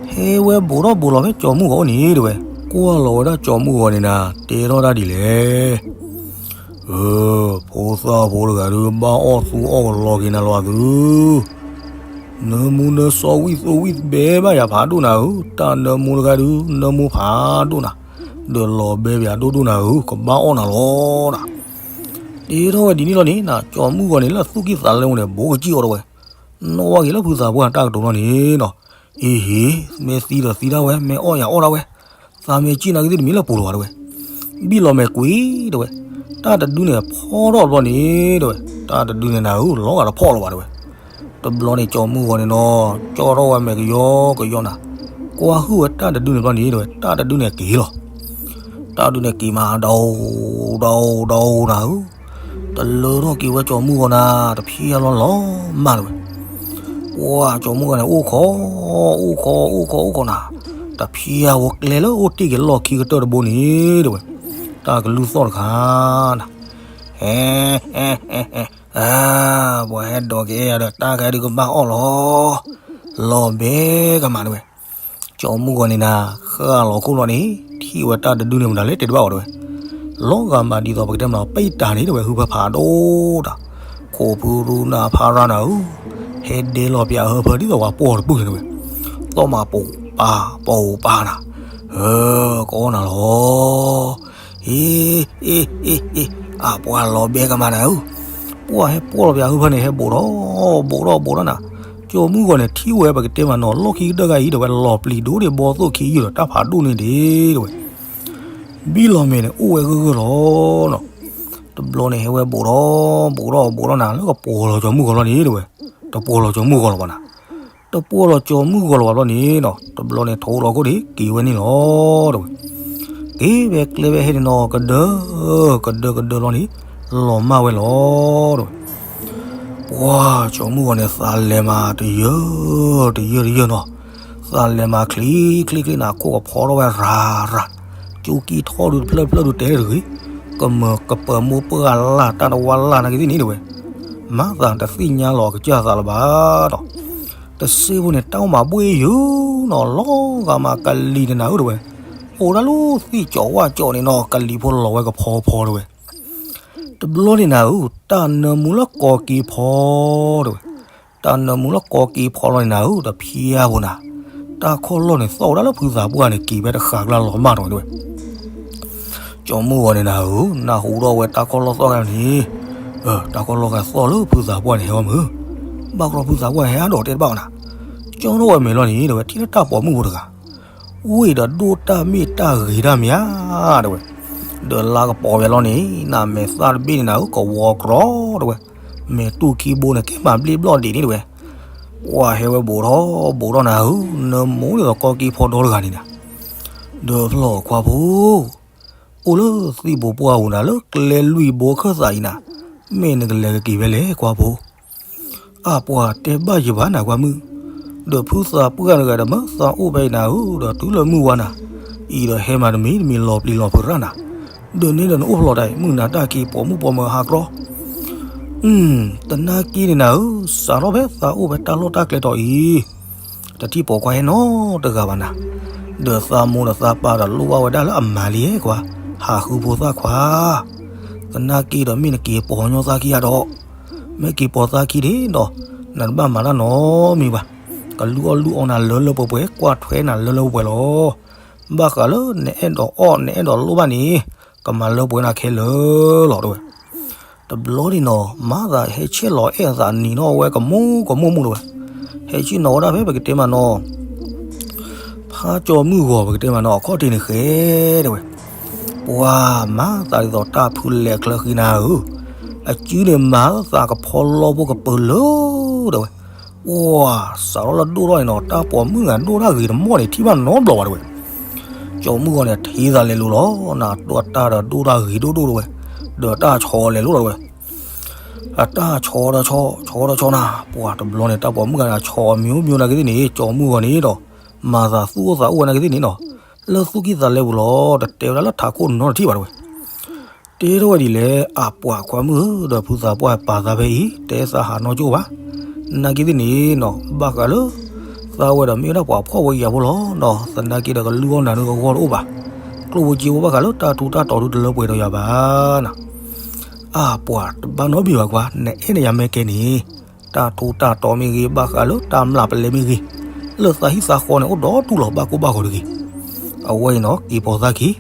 ဟဲဝဲဘူးထီၣ်ဘူးလီၤဖဲကၠီမုၢ်ဂီၤအိၣ်န့ၣ်တဝဲ. ကွၢ်လီၤဝဲဒၣ်ကၠီမုၢ်ဂီၤန့ၣ်နၤ တဲထီၣ်တၢ်ဒ်လဲၣ်. အၢ, ဖိသၣ်ဖိတဂၤဒုး ဘၣ်အီၣ်သူအီၣ်ကလီက့ၤနၤလီၤသု. နၢမူနၢစီဝံၣ်သိဝံၣ်ဘဲဘၣ်ယၤဖးဒိၣ်နၤဧၢ, တၢ်နၢမူတဂၤဒုး နၢမူဖးဒိၣ်နၤ, ဒီးလီၤဘဲပယၤဒိၣ်ဒိၣ်နၤဧၢ, ကဘၣ်အီၣ်နၤလီၤနၤ. တဲထီၣ်ဝဲဒ်န့ၣ်လီၤန့ၣ်နၤ, ကၠီမုၢ်ဂီၤန့ၣ် လၢသူၣ်ကံၢ်သးလဲဝဲန့ၣ် ဘူးကစံၣ်အီၤတဝဲ. နီၣ်ဝဲက့ၤလၢဖုသးပှၢ်တၢ်ကတိၤလီၤန့ၣ်နီၤ. အ့ဟ့, မ့ၢ်သံဒီးသံဒၣ်ဝဲ, မ့ၢ်အီၣ်ယၤအီၣ်ဒၣ်ဝဲ. သးမ့ၢ်ကံၣ်နာ်က့ၤသ့ၣ်တမံၤလၢပူၤလီၤဘၣ်တဝဲ. ဘံၣ်လီၤမဲာ်ကွံာ်တဝဲ. တၢ်တဒုန့ၣ်ဖီထီၣ်တဘျီန့ၣ်တဝဲ, တၢ်တဒုန့ၣ်နၤဧၢ လီၤဂာ်တဖီၣ်လီၤဘၣ်တဝဲ. တဘျီန့ၣ် ကၠီမုၢ်ဂီၤန့ၣ်နီၤ, ကၠီထီၣ်ဝဲမဲာ်ကယီကယီနၤ. ကွၢ်ဟုၣ်ဝဲတၢ်တဒုန့ၣ်တဘျီန့ၣ်တဝဲ, တၢ်တဒုန့ၣ်က့ၤလီၤ. တၢ်တဒုန့ၣ်က့ၤမးဒီး, ဒီး, ဒီးနၤဧၢ. တလၢထီၣ်က့ၤဝဲကၠီမုၢ်ဂီၤနၤ, တဖျဲလီၤလီၤမးတဝဲ. ပှၢ်ကၠီမုၢ်ဂီၤန့ၣ် အိၣ်ခိး, အိၣ်ခိး, အိၣ်ခိး, အိၣ်ခိးနၤ, တဖျဲဝဲကျဲလၢအိၣ်တ့ၢ်က့ၤလီၢ်ခံကတၢၢ်တဘိန့ၣ်တဝဲ. တၢ်ကလုၢ်သီၣ်တခါနၤ. ဟဲ, ဟဲ, ဟဲ, ဟဲ, အၢ, ပှၤဟဲဒိးက့ၤအဲၣ်ယၤဒီး တၢ်ကဟဲဒုးကဘၣ်အီၣ်လီၤ. လီၤဘဲကမးတဝဲ. ကၠီမုၢ်ဂီၤန့ၣ်နၤ, ဃၣ်လီၤခိၣ်လီၤန့ၣ်, ထံၣ်ဝဲတၢ်တဒုန့ၣ်မတၤလဲၣ်တဲတဘၣ်အီၤတဝဲ. လီၤဂာ်မးဒ်သိးပကတဲမး ပံတၢ်န့ၣ်တဝဲ ဟုဖၢဖးဒိၣ်တၢ်, ခိၣ်ဖုရူနၤဖးရၣ်နၤဧၢ, ဟဲဒဲလီၤပၠးဟၢဖၢဒ်သိးပှၤပှီၢ်တပုၢ်န့ၣ်တဝဲ. သီၣ်မးပိာ်ပာ်ပိာ်ပာ်နၤ, အၢ, ကအီၣ်နၤလီၤ. အ့, အ့, အ့, အ့, အပှၤလီၤဘဲကမးနၤဧၢ. ပှၢ်ဟဲပှီၢ်လီၤပၠးဟၢဖၢန့ၣ် ဟဲဘူးထီၣ်, ဘူးထီၣ်ဘူးထီၣ်နၤ. ကၠီမုၢ်ဂီၤန့ၣ် ထံၣ်ဝဲပကတဲမးနီၤ လီၢ်ခံကတၢၢ်ဂၤအံၤတဝဲ လီၤပျံၤဒိၣ်န့ၣ် ဘီသိၣ်ခံယုၢ်ဒီးတၢ်ဖးဒိၣ်န့ၣ်ဒ့တဝဲ. ဘံၣ်လီၤမဲာ်န့ၣ် အိၣ်ဝဲဂၢၢ်ဂၢၢ်လီၤနီၤ. တဘျီန့ၣ် ဟဲဝဲဘူးထီၣ်ဘူးထီၣ်ဘူးထီၣ်နၤ လၢကပှီၢ်လီၤကၠီမုၢ်ဂီၤလီၤန့ၣ်တဝဲ. တပှီၢ်လီၤကၠီမုၢ်ဂီၤလီၤဘၣ်နၤ. တပှီၢ်လီၤကၠီမုၢ်ဂီၤလီၤဘၣ်ဘျီန့ၣ်နီၤ, တဘျီန့ၣ် ထိးလီၤခိၣ်ဒ့ က့ၤဝဲန့ၣ်လီၤတဝဲ. က့ၤဝဲကျဲဝဲဟဲန့ၣ်နီၤ ကဒၢ, ကဒၢကဒၢလီၤန့ၣ်, လီၤမၢ်ဝဲလီၤတဝဲ. ပှၢ်ကၠီမုၢ်ဂီၤန့ၣ် သးလဲၤမးတယၢၢ်, တယၢၢ်တယၢၢ်နီၤ, သးလဲၤမးချံချံချံနၤ ခိၣ်ကဖီထီၣ်ဝဲရၤရၤ, ကၠိကံၢ်ထီၣ်ဒုးတဖျၢၣ်တဖျၢၣ်ဒုးတဲတဂ့ၤ, ကမၢၢ်ကပၢၤမိၢ်ပှၢ်လၢ် တၢ်တဝါလၢ်နာ်က့ၤသ့ၣ်န့ၣ်တဝဲ. မၤသးတသ့ၣ်ညါလီၤအကစၢ်သးလၢၤဘၣ်ဒီး, တစ့ဖိန့ၣ် တၢ်အိၣ်မးဘှ့ၣ်ယုာ်နီၤ လီၤဂာ်မးကလံၤန့ၣ်နၤဧၢတဝဲ, အိၣ်ဒၣ်လၢသ့ၣ်ကၠီၤဝၣ်ကၠီၤန့ၣ်နီၤ ကလံၤဖိလီၤဝဲကဖီဖီတဝဲ. တဘျီန့ၣ်နၤဧၢ တၢ်နၢမူလၢကီၤက့ၤဖီတဝဲ, တၢ်နၢမူလၢကီၤက့ၤဖီလီၤန့ၣ်နၤဧၢ တဖျါဖိနၤ, တၢ်ခီၣ်လီၢ်န့ၣ်သီၣ်ဝဲဒၣ်လၢဖုသးပှၢ်န့ၣ် က့ၤဖဲတဃာ်ကျါလီၤမၢ်တဝဲတဝဲ. ကၠီမုၢ်ဂီၤန့ၣ်နၤဧၢ နၢ်ဟူထီၣ်ဝဲတၢ်ခီၣ်လီၢ်သီၣ်ဂၤန့ၣ်, တၢ်ခီၣ်လီၢ်ဂၤသီၣ်လၢဖုသးပှၢ်န့ၣ်ဟဲဝဲမုၢ်, ဘၣ်ကီဖုသးပှၢ်ဟဲအါဒီးတဲတဘၣ်အီၤနၤ, ကၠီထီၣ်ဝဲမဲာ်လီၤန့ၣ်တဝဲ ထံၣ်လၢတၢ်ပိာ်မုၣ်ဖိတဂၤ ဝ့ၢ်ဒီးဒိၣ်တၢ်မ့ၢ်တၢ်ဂ့ၤတၢ်မံၤဧါတဝဲ, ဒီးလါကပီၤဝဲလီၤန့ၣ် နမဲာ်သၣ်တဘ့ၣ်န့ၣ်နၤဧၢ ကဝီၤကြီတဝဲ, မဲာ်တူၢ်ခံဘိန့ၣ် ကဲမၤဘျ့ဘျီၣ်ဒံးန့ၣ်တဝဲ. ပှၢ်ဟဲဝဲဘူးထီၣ်ဘူးထီၣ်နၤဧၢ နၢမူဒ်သိးကီၤက့ၤဖီဒီတဂၤန့ၣ်နၤ, ဒီးဖျီၣ်ခွါဖိ အိၣ်လၢသံၣ်ဘိပှၢ်ပူၤနၤ လၢကျဲလွံၢ်ဘိခၢၣ်သးအံၤနၤ, မ့ၢ်နကလဲၤကက့ၤဖဲလဲၣ်ခွါဖိ. အပှၤတဲဘၣ်ယဘၣ်နၤကွၢ်မုၢ်, ဒီးဖုသးပှၢ်တဂၤဒီးမၢသးအိၣ်ဖဲအံၤနၤဧၢ ဒီးတုၤလၢမုၢ်ဝါနၤ, အံၤဒီးဟဲမၤတမံၤတမံၤလီၤပျံၤလီၤဖုးရၣ်နၤ, ဒီးန့ၣ်ဒီးနအိၣ်ဖျီၣ်တၢ်အံၤ မုၢ်နၤတၢ်က့ၤပိာ်မုၣ်ပိာ်မၢၤဟးကြီ တနာ်က့န့ၣ်နၤဧၢ, စးထီၣ်ဖဲသးအိၣ်ဖဲတၢ်လီၢ်တၢ်ကျဲတီၤအံၤ, တထံၣ်ပိာ်ခွါဟဲနီတဂၤဘၣ်နၤ, ဒီးသးမိၢ်ဒီးသးပၢ်ဒီးလိၣ်ဘၣ်ဝဲဒၣ်လၢအမၤလံကွၢ်, ဟးဃုဖိသၣ်ခွါ, တနာ်က့ဒီးမ့ၢ်နက့ၤပိာ်ညီသးခံဂၤဒီး, မ့ၢ်က့ၤပိာ်သးခံဒ့ဒီး, နတဘၣ်မၤတၢ်နီတမံၤဘၣ်, ကလုၢ်အီၣ်လုၢ်အီနၤလၢလၢပှဲၤပှဲၤ ကွၢ်ထွဲနၤလၢလၢပှဲၤပှဲၤလီၤ. ဘၣ်ဃးလၢနအဲၣ်ဒိးအီၣ်နအဲၣ်ဒိးလိၣ်ဘၣ်န့ၣ်, ကမၤလၢပှဲၤနၤခဲလၢာ်လီၤတဝဲ. တဘျီန့ၣ်နီၤ မၤသးဟဲဆဲးလီၤအဲၣ်အသးနံၤနီၣ်ဝဲကမူကမူမူတဝဲ, ဟဲဆ့ၣ်နီၤဝဲဒၣ်ဖဲပကတဲမးနီၤ, ဖးကၠီမုၢ်ဂီၤပကတဲမးနီၤ အခီၣ်ထံးန့ၣ်ဃဲတဝဲ, ပှၤမၤသးဒ်သိးတၢ်ဖုလဲၤချၢဃံနၤဧၢ, အစုန့ၣ်မၤသးကဖီလီဖိကပၢၤလၢာ် တဲဝဲ. ပှၤ စးထီၣ်လၢဒိၣ်ထီၣ်န့ၣ်နီၤ တၢ်ပိာ်မုၣ်ဂၤဒိၣ်တၢ်ဂ့ၤတမီၢ်န့ၣ် ထံၣ်ဘၣ်နီတဘျီဘၣ် တဲဝဲ. ကၠီၤမုၢ်ဂီၤန့ၣ် ထံသးလဲၤလိၤလီၤ နၤ ဒိၣ်တၢ်ဒီးဒိၣ်တၢ်ဂ့ၤဒိၣ်ဒိၣ် တဲဝဲ, ဒီးတၢ်ဆီလဲၤလိၤလီၤ တဲဝဲ. အတၢ်ဆီဒီးဆီ ဆီဒီးဆီနၤ ပှၤတဘျီန့ၣ် တၢ်ပိာ်မုၣ်ဂၤန့ၣ် ဆီအမံၤမံၤနာ်က့သ့ၣ်န့ၣ် ကၠီၤမုၢ်ဂီၤန့ၣ်ဒီး မၤသးသူၣ်အိၣ်သးအိၣ်ဝဲနာ်က့သ့ၣ်န့ၣ်နီၤ, လၢသူၣ်ကံၢ်သးလဲပူၤလီၤ တတဲဝဲဒၣ်လၢထးခိၣ်နီတထံၣ်ဘၣ် တဲဝဲ. တဲထီၣ်ဝဲဒ်လဲၣ် အပှၤခွါမုၣ်ဧၢ ဒီးဖုသးပှၢ်ပာ်သးဖဲအံၤ တဲသးဟးနီၢ်ကၠိဘၣ်, နာ်က့သ့ၣ်န့ၣ်နီၤ ဘၣ်ဃးလၢ သးဝဲဒီးမ့ၢ်ဝဲဒၣ်ပှၤဖှီၣ်ဖိယာ်ဖိလီၤနီၤ, သနာ်က့ဒီးကလုၢ်အီၣ်နၤဒုးကဂီၢ်တအိၣ်ဘၣ်, ကျိၣ်ဖိစ့ဖိဘၣ်ဃးလၢတၢ်ထူးတၢ်တီၤဒုးတလၢပှဲၤဒီးယၤဘၣ်နၤ. အပှၤတဘၣ်နီတမံၤဘၣ်ကွၢ် နအဲၣ်နယၤမ့ၢ်ကဲန့ၣ် တၢ်ထူးတၢ်တီၤမ့ၢ်ဂ့ၤ ဘၣ်ဃးလၢတၢ်မျၢ်ပလဲမ့ၢ်ဂ့ၤ, လၢသးဟံၣ်သးဃီန့ၣ် အိၣ်ဒီးတူၢ်လီၤဘၣ်ကိၢ်ဘၣ်ဂီၤတဂ့ၤ. အဝဲအံၤနီၤ က့ၤပိာ်သးခံ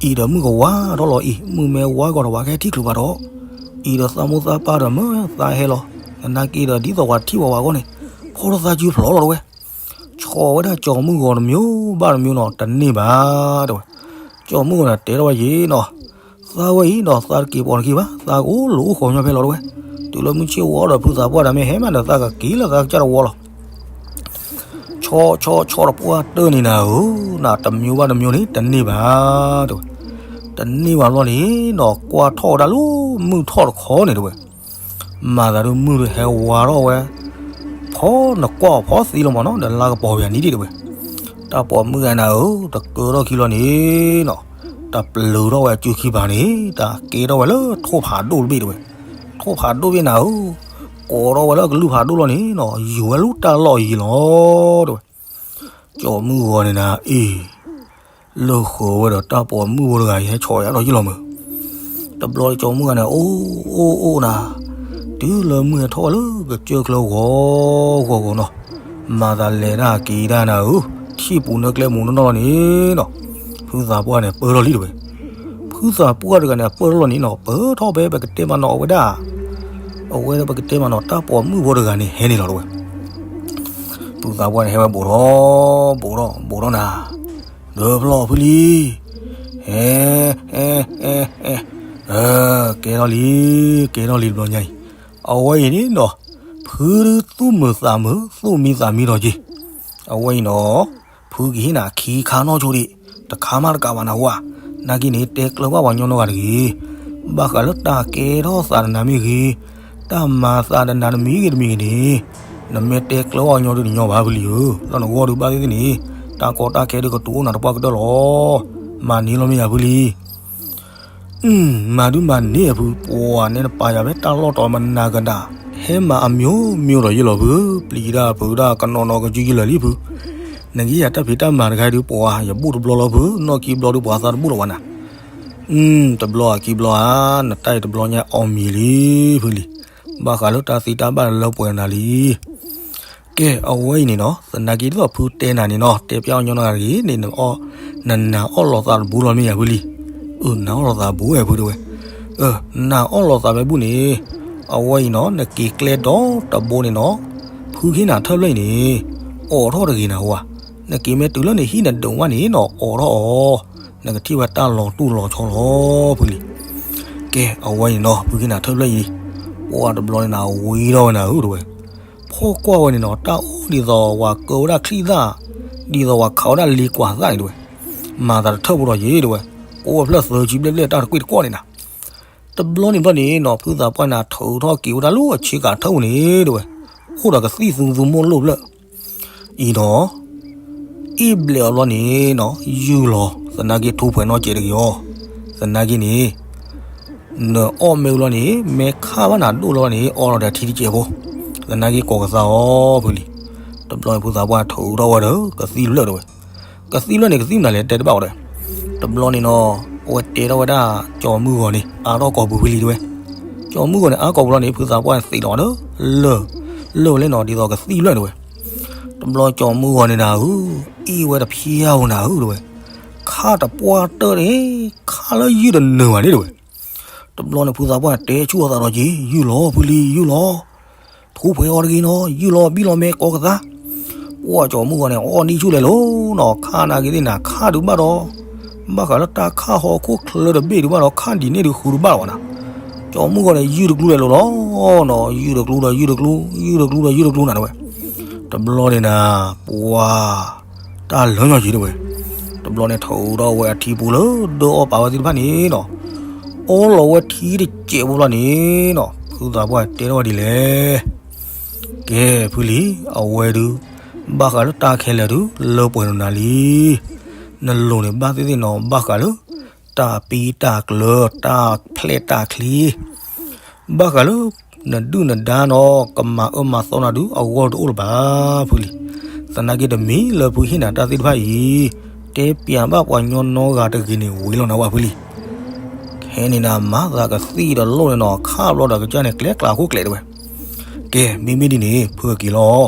အံၤဒီးမုၢ်ကဝါထီၣ်လီၤအံၤ မုၢ်မ့ၢ်ဝါကီးဒီးပှၤကဟဲထံၣ်ချုးဘၣ်ဒီး, အံၤဒီးသးမိၢ်သးပၢ်ဒီးမ့ၢ်သးဟဲလီၤ, သနာ်က့ဒီးဒ်သိးပှၤထံၣ်ဝဲဝဲအဂီၢ်န့ၣ် ဖီထီၣ်သးစုဖျိးလီၤ တဲဝဲ. ဆီဝဲဒၣ်ကၠီၤမုၢ်ဂီၤတမံၤဘၣ်တမံၤနီၤ တန့ၢ်ဘၣ် တဲဝဲ. ကၠီၤမုၢ်ဂီၤန့ၣ်တဲထီၣ်ဝဲယ့ၤနီၤ, သးဝဲအံၤနီၤ သးတက့ၤပိာ်နခံဘၣ်, သးကအိၣ်လၢအိၣ်ဃီညီဖဲလီၤ တဲဝဲ. တုၤလၢမုၢ်ဆ့ၣ်ဝါဒီးဖုသးပှၢ်တၢ်မ့ၢ်ဟဲမးဒီးသးကက့ၤလၢသးကစၢ်တဝီလီၤ. ဆီဆီဆီတပှၢ်တၢၢ်န့ၣ်နၤဧၢ, နတမံၤဘၣ်တမံၤန့ၣ် တန့ၢ်ဘၣ် တဲဝဲ. တန့ၢ်ဘၣ်ဘျီန့ၣ်နီၤ ကွၢ်ထီၣ်ဝဲဒၣ်လၢမုၢ်ထီၣ်တခီန့ၣ် တဲဝဲ. မၤသးဒုးမုၢ်ဒုးဟဲဝါထီၣ်ဝဲ, ဖီနကွၢ်အီၤဖီသံလီၤမးနီၤ ဒီးလါကပီၤပယၤနံၤဒံး တဲဝဲ. တၢ်ပိာ်မုၣ်ဂၤနၤဧၢ, တကၢထီၣ်ခံလီၤန့ၣ်နီၤ, တပျုၤထီၣ်ဝဲအစုခံပၤန့ၣ် တၢ်ကဲထီၣ်ဝဲလၢထိၣ်ဖးဒိၣ်တဘ့ၣ် တဲဝဲ. ထိၣ်ဖးဒိၣ်ဘ့ၣ်နၤဧၢ, ကိးထီၣ်ဝဲလၢကလုၢ်ဖးဒိၣ်လီၤန့ၣ်နီၤ ယူၤဝဲလၢတၢ်လီၢ်ယံၤလီၤ တဲဝဲ. ကၠီၤမုၢ်ဂီၤန့ၣ်နၤအံၤ လၢဃီၤဝဲဒီးတၢ်ပိာ်မုၣ်ဖိတဂၤအံၤ ဟဲဆီးယၤထီၣ်ယံၤလီၤမး. တဘျီကၠီၤမုၢ်ဂၤန့ၣ် အိၣ်အိၣ်အိၣ်နၤ, တုၤလၢမုၢ်ဟဲထီၣ်ဝဲလၢကစၢၢ်ချၢဂီၤဂီၤဂီၤနီၤ, မၤသးလဲၤတၢ်က့ၤတၢ်နၤဧၢ, ထံၣ်ပူၤနၢကျဲမူးနီၢ်နီၢ်လီၤန့ၣ်နီၤ, ဖုသးပှၢ်န့ၣ်ပၢၢ်ထီၣ်လံ တဲဝဲ. ဖုသးပှၢ်တဂၤန့ၣ် အပၢၢ်ထီၣ်လီၤန့ၣ်နီၤ ပၢၢ်ထီၣ်ဖဲပကတဲမးနီၤ အဝဲဒၣ်, အဝဲဒၣ်ပကတဲမးနီၤ တၢ်ပိာ်မုၣ်ဖိတဂၤန့ၣ်ဟဲန့ၣ်လီၤ တဲဝဲ. ဖုသးပှၢ်န့ၣ် ဟဲဝဲဘူးထီၣ်, ဘူးထီၣ် ဘူးထီၣ်နၤ, ဒီဖျီၣ်ဖုလံ, ဟဲ, ဟဲ, ဟဲ, ဟဲ, ကဲထီၣ်လံ, ကဲထီၣ်လံတဘျီညါအံၤ, အဝဲအံၤန့ၣ်နီၤ, ဖုဒုးသူၣ်မုာ်သးမုာ် သူၣ်မံသးမံထီၣ်က့ၤ, အဝဲအံၤနီၤ, ဖုကဟ့ၣ်နၤခံခါနီၢ်ဆိဒံး, တခါမးတကးဘၣ်နၤဝဲ, နာ်က့န့ၣ် တဲကျၢၤဘၣ်ပှၤကညီနီတဂၤတဂ့ၤ, ဘၣ်ဃးလၢတၢ်ကဲထီၣ်သးတနၤမ့ၢ်ဂ့ၤ, တၢ်မၤသးတနၤတမံၤဂ့ၤတမံၤဂ့ၤန့ၣ်, နမ့ၢ်တဲကျၢၤဘၣ်ကညီဒုးတညီဘၣ်ဖုလံဧၢ, လၢနဂီၢ်ဒုးဘၣ်သ့ၣ်သ့ၣ်န့ၣ်, တၢ်ကီတၢ်ခဲဒုးကတိၤအိၣ်နၤတပှၢ်ကတၢၢ်လီၤ, မၤန့ၢ်လီၤမ့ၢ်ယၤဖုလံ. မၤဒုးမၤန့ၢ်အဖု, ပှၤန့ၣ်နပာ်ယၤဖဲတၢ်လီၢ်တီၤမနၤကဒၣ်, ဟဲမၤအမျိုးမျိုးဒီးယလီၤဖု, ပျံၤတၢ်ဖုးတၢ်ကနီၤနီၤကစုယလၢာ်လံဖု, နကယၤတၢ်ဖံးတၢ်မၤတခါဒုးပှၤ ယဘူၣ်တဘျီလီၤဖု, နီၢ်ခံဘျီဒုးပှၤသးတဘူၣ်လီၤဝဲနၤ, တဘျီအခံဘျီဧါ, နတၢ်အံၤတဘျီညါအီၣ်မံၤလံဖုလံ, ဘၣ်ဃးလၢတၢ်သံတၢ်ဘၣ်လၢပှဲၤနၤလံ. ကဲ အဝဲအံၤန့ၣ်နီၤ, သနာ်က့ဒ်သိးဖုတဲနၤန့ၣ်နီၤ, တဲပျၢ်အီၤညီနဂၤတဂ့ၤန့ၣ်, နနာ်အီၣ်လီၤသးတဘူလီၤမ့ၢ်ယၤဖုလံ. အၢ နာ်အီၣ်လီၤသးဘူဝဲဖုတဲဝဲ. နာ်အီၣ်လီၤသးဖဲဘူန့ၣ်, အဝဲအံၤနီၤ နက့ၤကျဲဒီတဘိန့ၣ်နီၤ, ဖုကဟ့ၣ်နၤထၢၣ်ဖျၢၣ်အံၤန့ၣ်, အိးထီၣ်တဂ့ၤနၤဝဲ, နက့ၤမ့ၢ်တုၤလၢနဟံၣ်နဒုးဝဲန့ၣ်နီၤ အိးထီၣ်အီၤ, နကထံၣ်ဝဲတၢ်လီၤတူၢ်လီၤဆီလီၤဖုလံ. ကဲ အဝဲအံၤနီၤ ဖုကဟ့ၣ်နၤထၢၣ်ဖျၢၣ်အံၤ, ပှၤတဘျီန့ၣ်နၤဝံထီၣ်ဝဲနၤဧၢတဲဝဲ. ဖီၣ်ကွၢ်ဝဲန့ၣ်နီၤ တၢ်အိၣ်ဒ်သိးဝဲကၢဝဲဒၣ်ချံသၣ်, ဒ်သိးဝဲခးဝဲဒၣ်လ့ကွၢ်သၣ်န့ၣ်တဲဝဲ. မၤသးတထၢၣ်ဖိဒီးယ့ၣ်တဲဝဲ, ကိးဝဲဖျၢၣ်သၢဆံဘျဲၣ်ဘျဲၣ်တၢ်တကွံၣ်တကွီၢ်န့ၣ်နၤ. တဘျီန့ၣ်ဘျီန့ၣ်နီၤ ဖုသးပှၢ်န့ၣ်ထုးထီၣ်က့ၤဝဲဒၣ်လၢအဆ့ကၤထၢၣ်ပူၤန့ၣ်တဲဝဲ, အိၣ်ဒီးကသံၣ်သူသူမိၢ်လိၣ်ဖျၢၣ်အံၤနီၤ, အ့ၣ်ဘျဲးအီၤဘျီန့ၣ်နီၤ ယုၢ်လီၤ, သနာ်က့ထူဖှဲးနီၢ်ကဲးတဂ့ၤအီၤ, သနာ်က့န့ၣ် နအီၣ်မ့ၢ်ဝံၤလီၤန့ၣ် မ့ၢ်ခးဘၣ်နၤဒိၣ်လီၤန့ၣ် အီလီၤဒီးထံတစဲးဖိ, သနာ်က့ကိးကသါအီၤဖုလံ. တဘျီန့ၣ်ဖုသးပှၢ်ထုးထီၣ်ဝဲဒီး ကသံၣ်ဖျၢၣ်တဲဝဲ, ကသံၣ်ဖျၢၣ်န့ၣ် ကသံၣ်မနုၤလဲၣ်တဲတဘၣ်ဝဲဒီး, တဘျီန့ၣ်နီၤ အဝဲတဲထီၣ်ဝဲဒၣ် ကၠီၤမုၢ်ဂီၤန့ၣ် အါထီၣ်ကိာ်ပူၤဖုလံတဲဝဲ. ကၠီၤမုၢ်ဂီၤန့ၣ် အါကိာ်ပူၤလီၤန့ၣ် ဖုသးပှၢ်န့ၣ်သံးလီၤဒီး လၢၢ်, လၢၢ်ဝဲလဲၣ်နီၤ ဒ်သိးကသံၣ်ဖျၢၣ်တဲဝဲ. တဘျီကၠီၤမုၢ်ဂီၤန့ၣ်နၤဧၢ, အ့ၣ်ဝဲတဖျၢၣ်ဧိၤနၤဧၢတဲဝဲ, ခးတပှၢ်တၢၢ်န့ၣ် ခးလၢယုၢ်တနုာ်ဘၣ်န့ၣ်တဲဝဲ. တဘျီန့ၣ်ဖုသးပှၢ်န့ၣ်တဲဆူၣ်အသးဒီးက့ၤ ယုၢ်လီၤဖုလံ ယုၢ်လီၤ, ထူဖှဲးအီၤတဂ့ၤနီၤ ယုၢ်လီၤ ဘံၣ်လီၤမ့ၢ်ကိးကသါ. ပှၤကၠီၤမုၢ်ဂီၤန့ၣ် အီၣ်နံၣ်ဆူၣ်လဲၤလီၤနီၤ ခးနာ်က့သ့ၣ်နၤ ခးဒုးဘၣ်ဒီး, ဘၣ်ဃးလၢတၢ်ခးဟီၣ်ခိၣ်ချၢတဘ့ၣ်ဒုးဘၣ်ဒီး ခးဒ်န့ၣ်ဒုးဃုတဘၣ်လီၤဝဲနၤ. ကၠီမုၢ်ဂီၤန့ၣ် ယုၢ်တကျူလဲၤလိၤလီၤနီၤ, ယုၢ်တကျူဒီးယုၢ်တကျူ, ယုၢ်တကျူဒီးယုၢ်တကျူနၤတဲဝဲ. တဘျီန့ၣ်နၤ ပှၤ တၢ်လၢညီက့ၤတဲဝဲ. တဘျီန့ၣ် ထုးထီၣ်ဝဲအထံပူၤလၢဒၢအီၣ်ပာ်ဝဲသ့ၣ်တဖၣ်န့ၣ်နီၤ, အီလီၤဝဲထံတစဲးဖိဘျီန့ၣ်နီၤ, ဖုသးပှၢ်တဲထီၣ်ဝဲဒ်လဲၣ်. ကဲ ဖုလံၤ, အဝဲဒုး ဘၣ်ဃးလၢတၢ်ခဲလၢာ်ဒုး လၢပှဲၤနၤလံ. နလိၤန့ၣ်ဘၣ်သ့ၣ်သ့ၣ်နီၤ, ဘၣ်ဃးလၢ တၢ်ပံတၢ်ကျၢၤ, တၢ်ဖျဲၣ်တၢ်ချံ, ဘၣ်ဃးလၢ နဒုၣ်နဒါနီၤ ကမၤအၢမၤသီနၤဒုး အဂီၢ်တအိၣ်လၢၤဘၣ် ဖုလံၤ. သနာ်က့ တမံၤလၢဖုဟ့ၣ်နၤတၢ်သ့ၣ်တဖၣ်အံၤ တဲပျးဘၣ်ပှၤညီနီဂၤတဂ့ၤန့ၣ် ဝံၤလီၤနၤဝဲ ဖုလံၤ. ခဲန့ၣ်နၤ မၤသးကသံၣ်တလိၣ်န့ၣ်နီၤ, ခးဘျီဒီးကစၢ်န့ၣ် ကျဲကျးခိၣ်ကျဲးတဲဝဲ. ကဲ မ့မ့ၢ်ဒ်န့ၣ် ဖုက့ၤလီၤ.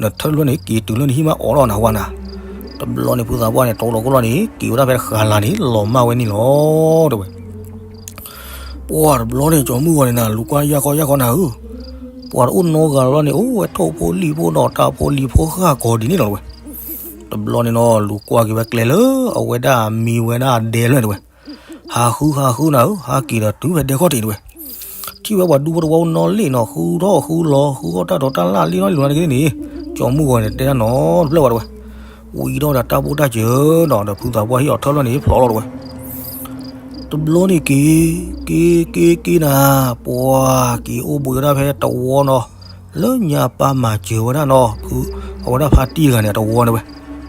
နထၢဖျၢၣ်န့ၣ် က့ၤတုၤလၢနဟံၣ်မး အိးထီၣ်နၤဝဲနၤ. တဘျီန့ၣ် ဖုသးပှၢ်န့ၣ် တြီလီၤကိၢ်လီၤန့ၣ် က့ၤဝဲဒၣ်ဖဲတဃာ်လၤန့ၣ် လီၤမၢ်ဝဲန့ၣ်လီၤ တဲဝဲ. ပှၤတဘျီန့ၣ် ကၠီမုၢ်ဂီၤန့ၣ်နၤ လူၤကွၢ်ယၢ်ခီယၢ်ခီနၤဧၢ, ပှၤတအိၣ်နီဂၤလီၤန့ၣ် အိၣ်ဝဲထိၣ်ဖိလံာ်ဖိဒီးတၢ်ဖိလံၤဖိဃၣ်ကီၤဒ်န့ၣ်လီၤဝဲ. တဘျီန့ၣ်နီၤ လူၤကွၢ်က့ၤဝဲကျဲလၢအဝဲဒၣ်မံဝဲဒၣ်ဒဲလၢတဲဝဲ. ဟးဃုဟးဃုနၤဧၢ, ဟးက့ၤဒီးတုၤဖဲဒဲခီၣ်ထံးတဲဝဲ. ထံၣ်ဝဲပှၤဒူဖိတဝီနီၣ်လ့ၣ်နီၤ, ဃုထီၣ်ဃုလီၤ ဃုအီၣ်တၢ်ဒိးတၢ်လၢ်လံနီၣ်လံနီၣ်တက့ၢ်န့ၣ်, ကၠီမုၢ်ဂီၤန့ၣ် တဲတၢ်နီတဖျၢၣ်ဝဲတဲဝဲ. ဝံၤဒီးတၢ်ဘိၣ်တၢ်စၢၤနီၤ ဒီးဖုသးပှၢ်ဟ့ၣ်အီၤထၢဖျၢၣ်န့ၣ် ဖျိးလီၤတဲဝဲ. တဘျီန့ၣ်က့ၤ က့ၤက့ၤက့ၤနၤ, ပှၤက့ၤအိၣ်ဘှံးဝဲဒၣ်ဖဲတဝီနီၤ, လၢညါပၢ်မၤစၢၤဝဲဒၣ်နီၤ ဖု အဝဲဒၣ်ဖါတံၢ်တဂၤန့ၣ် အတဝီတဲဝဲ.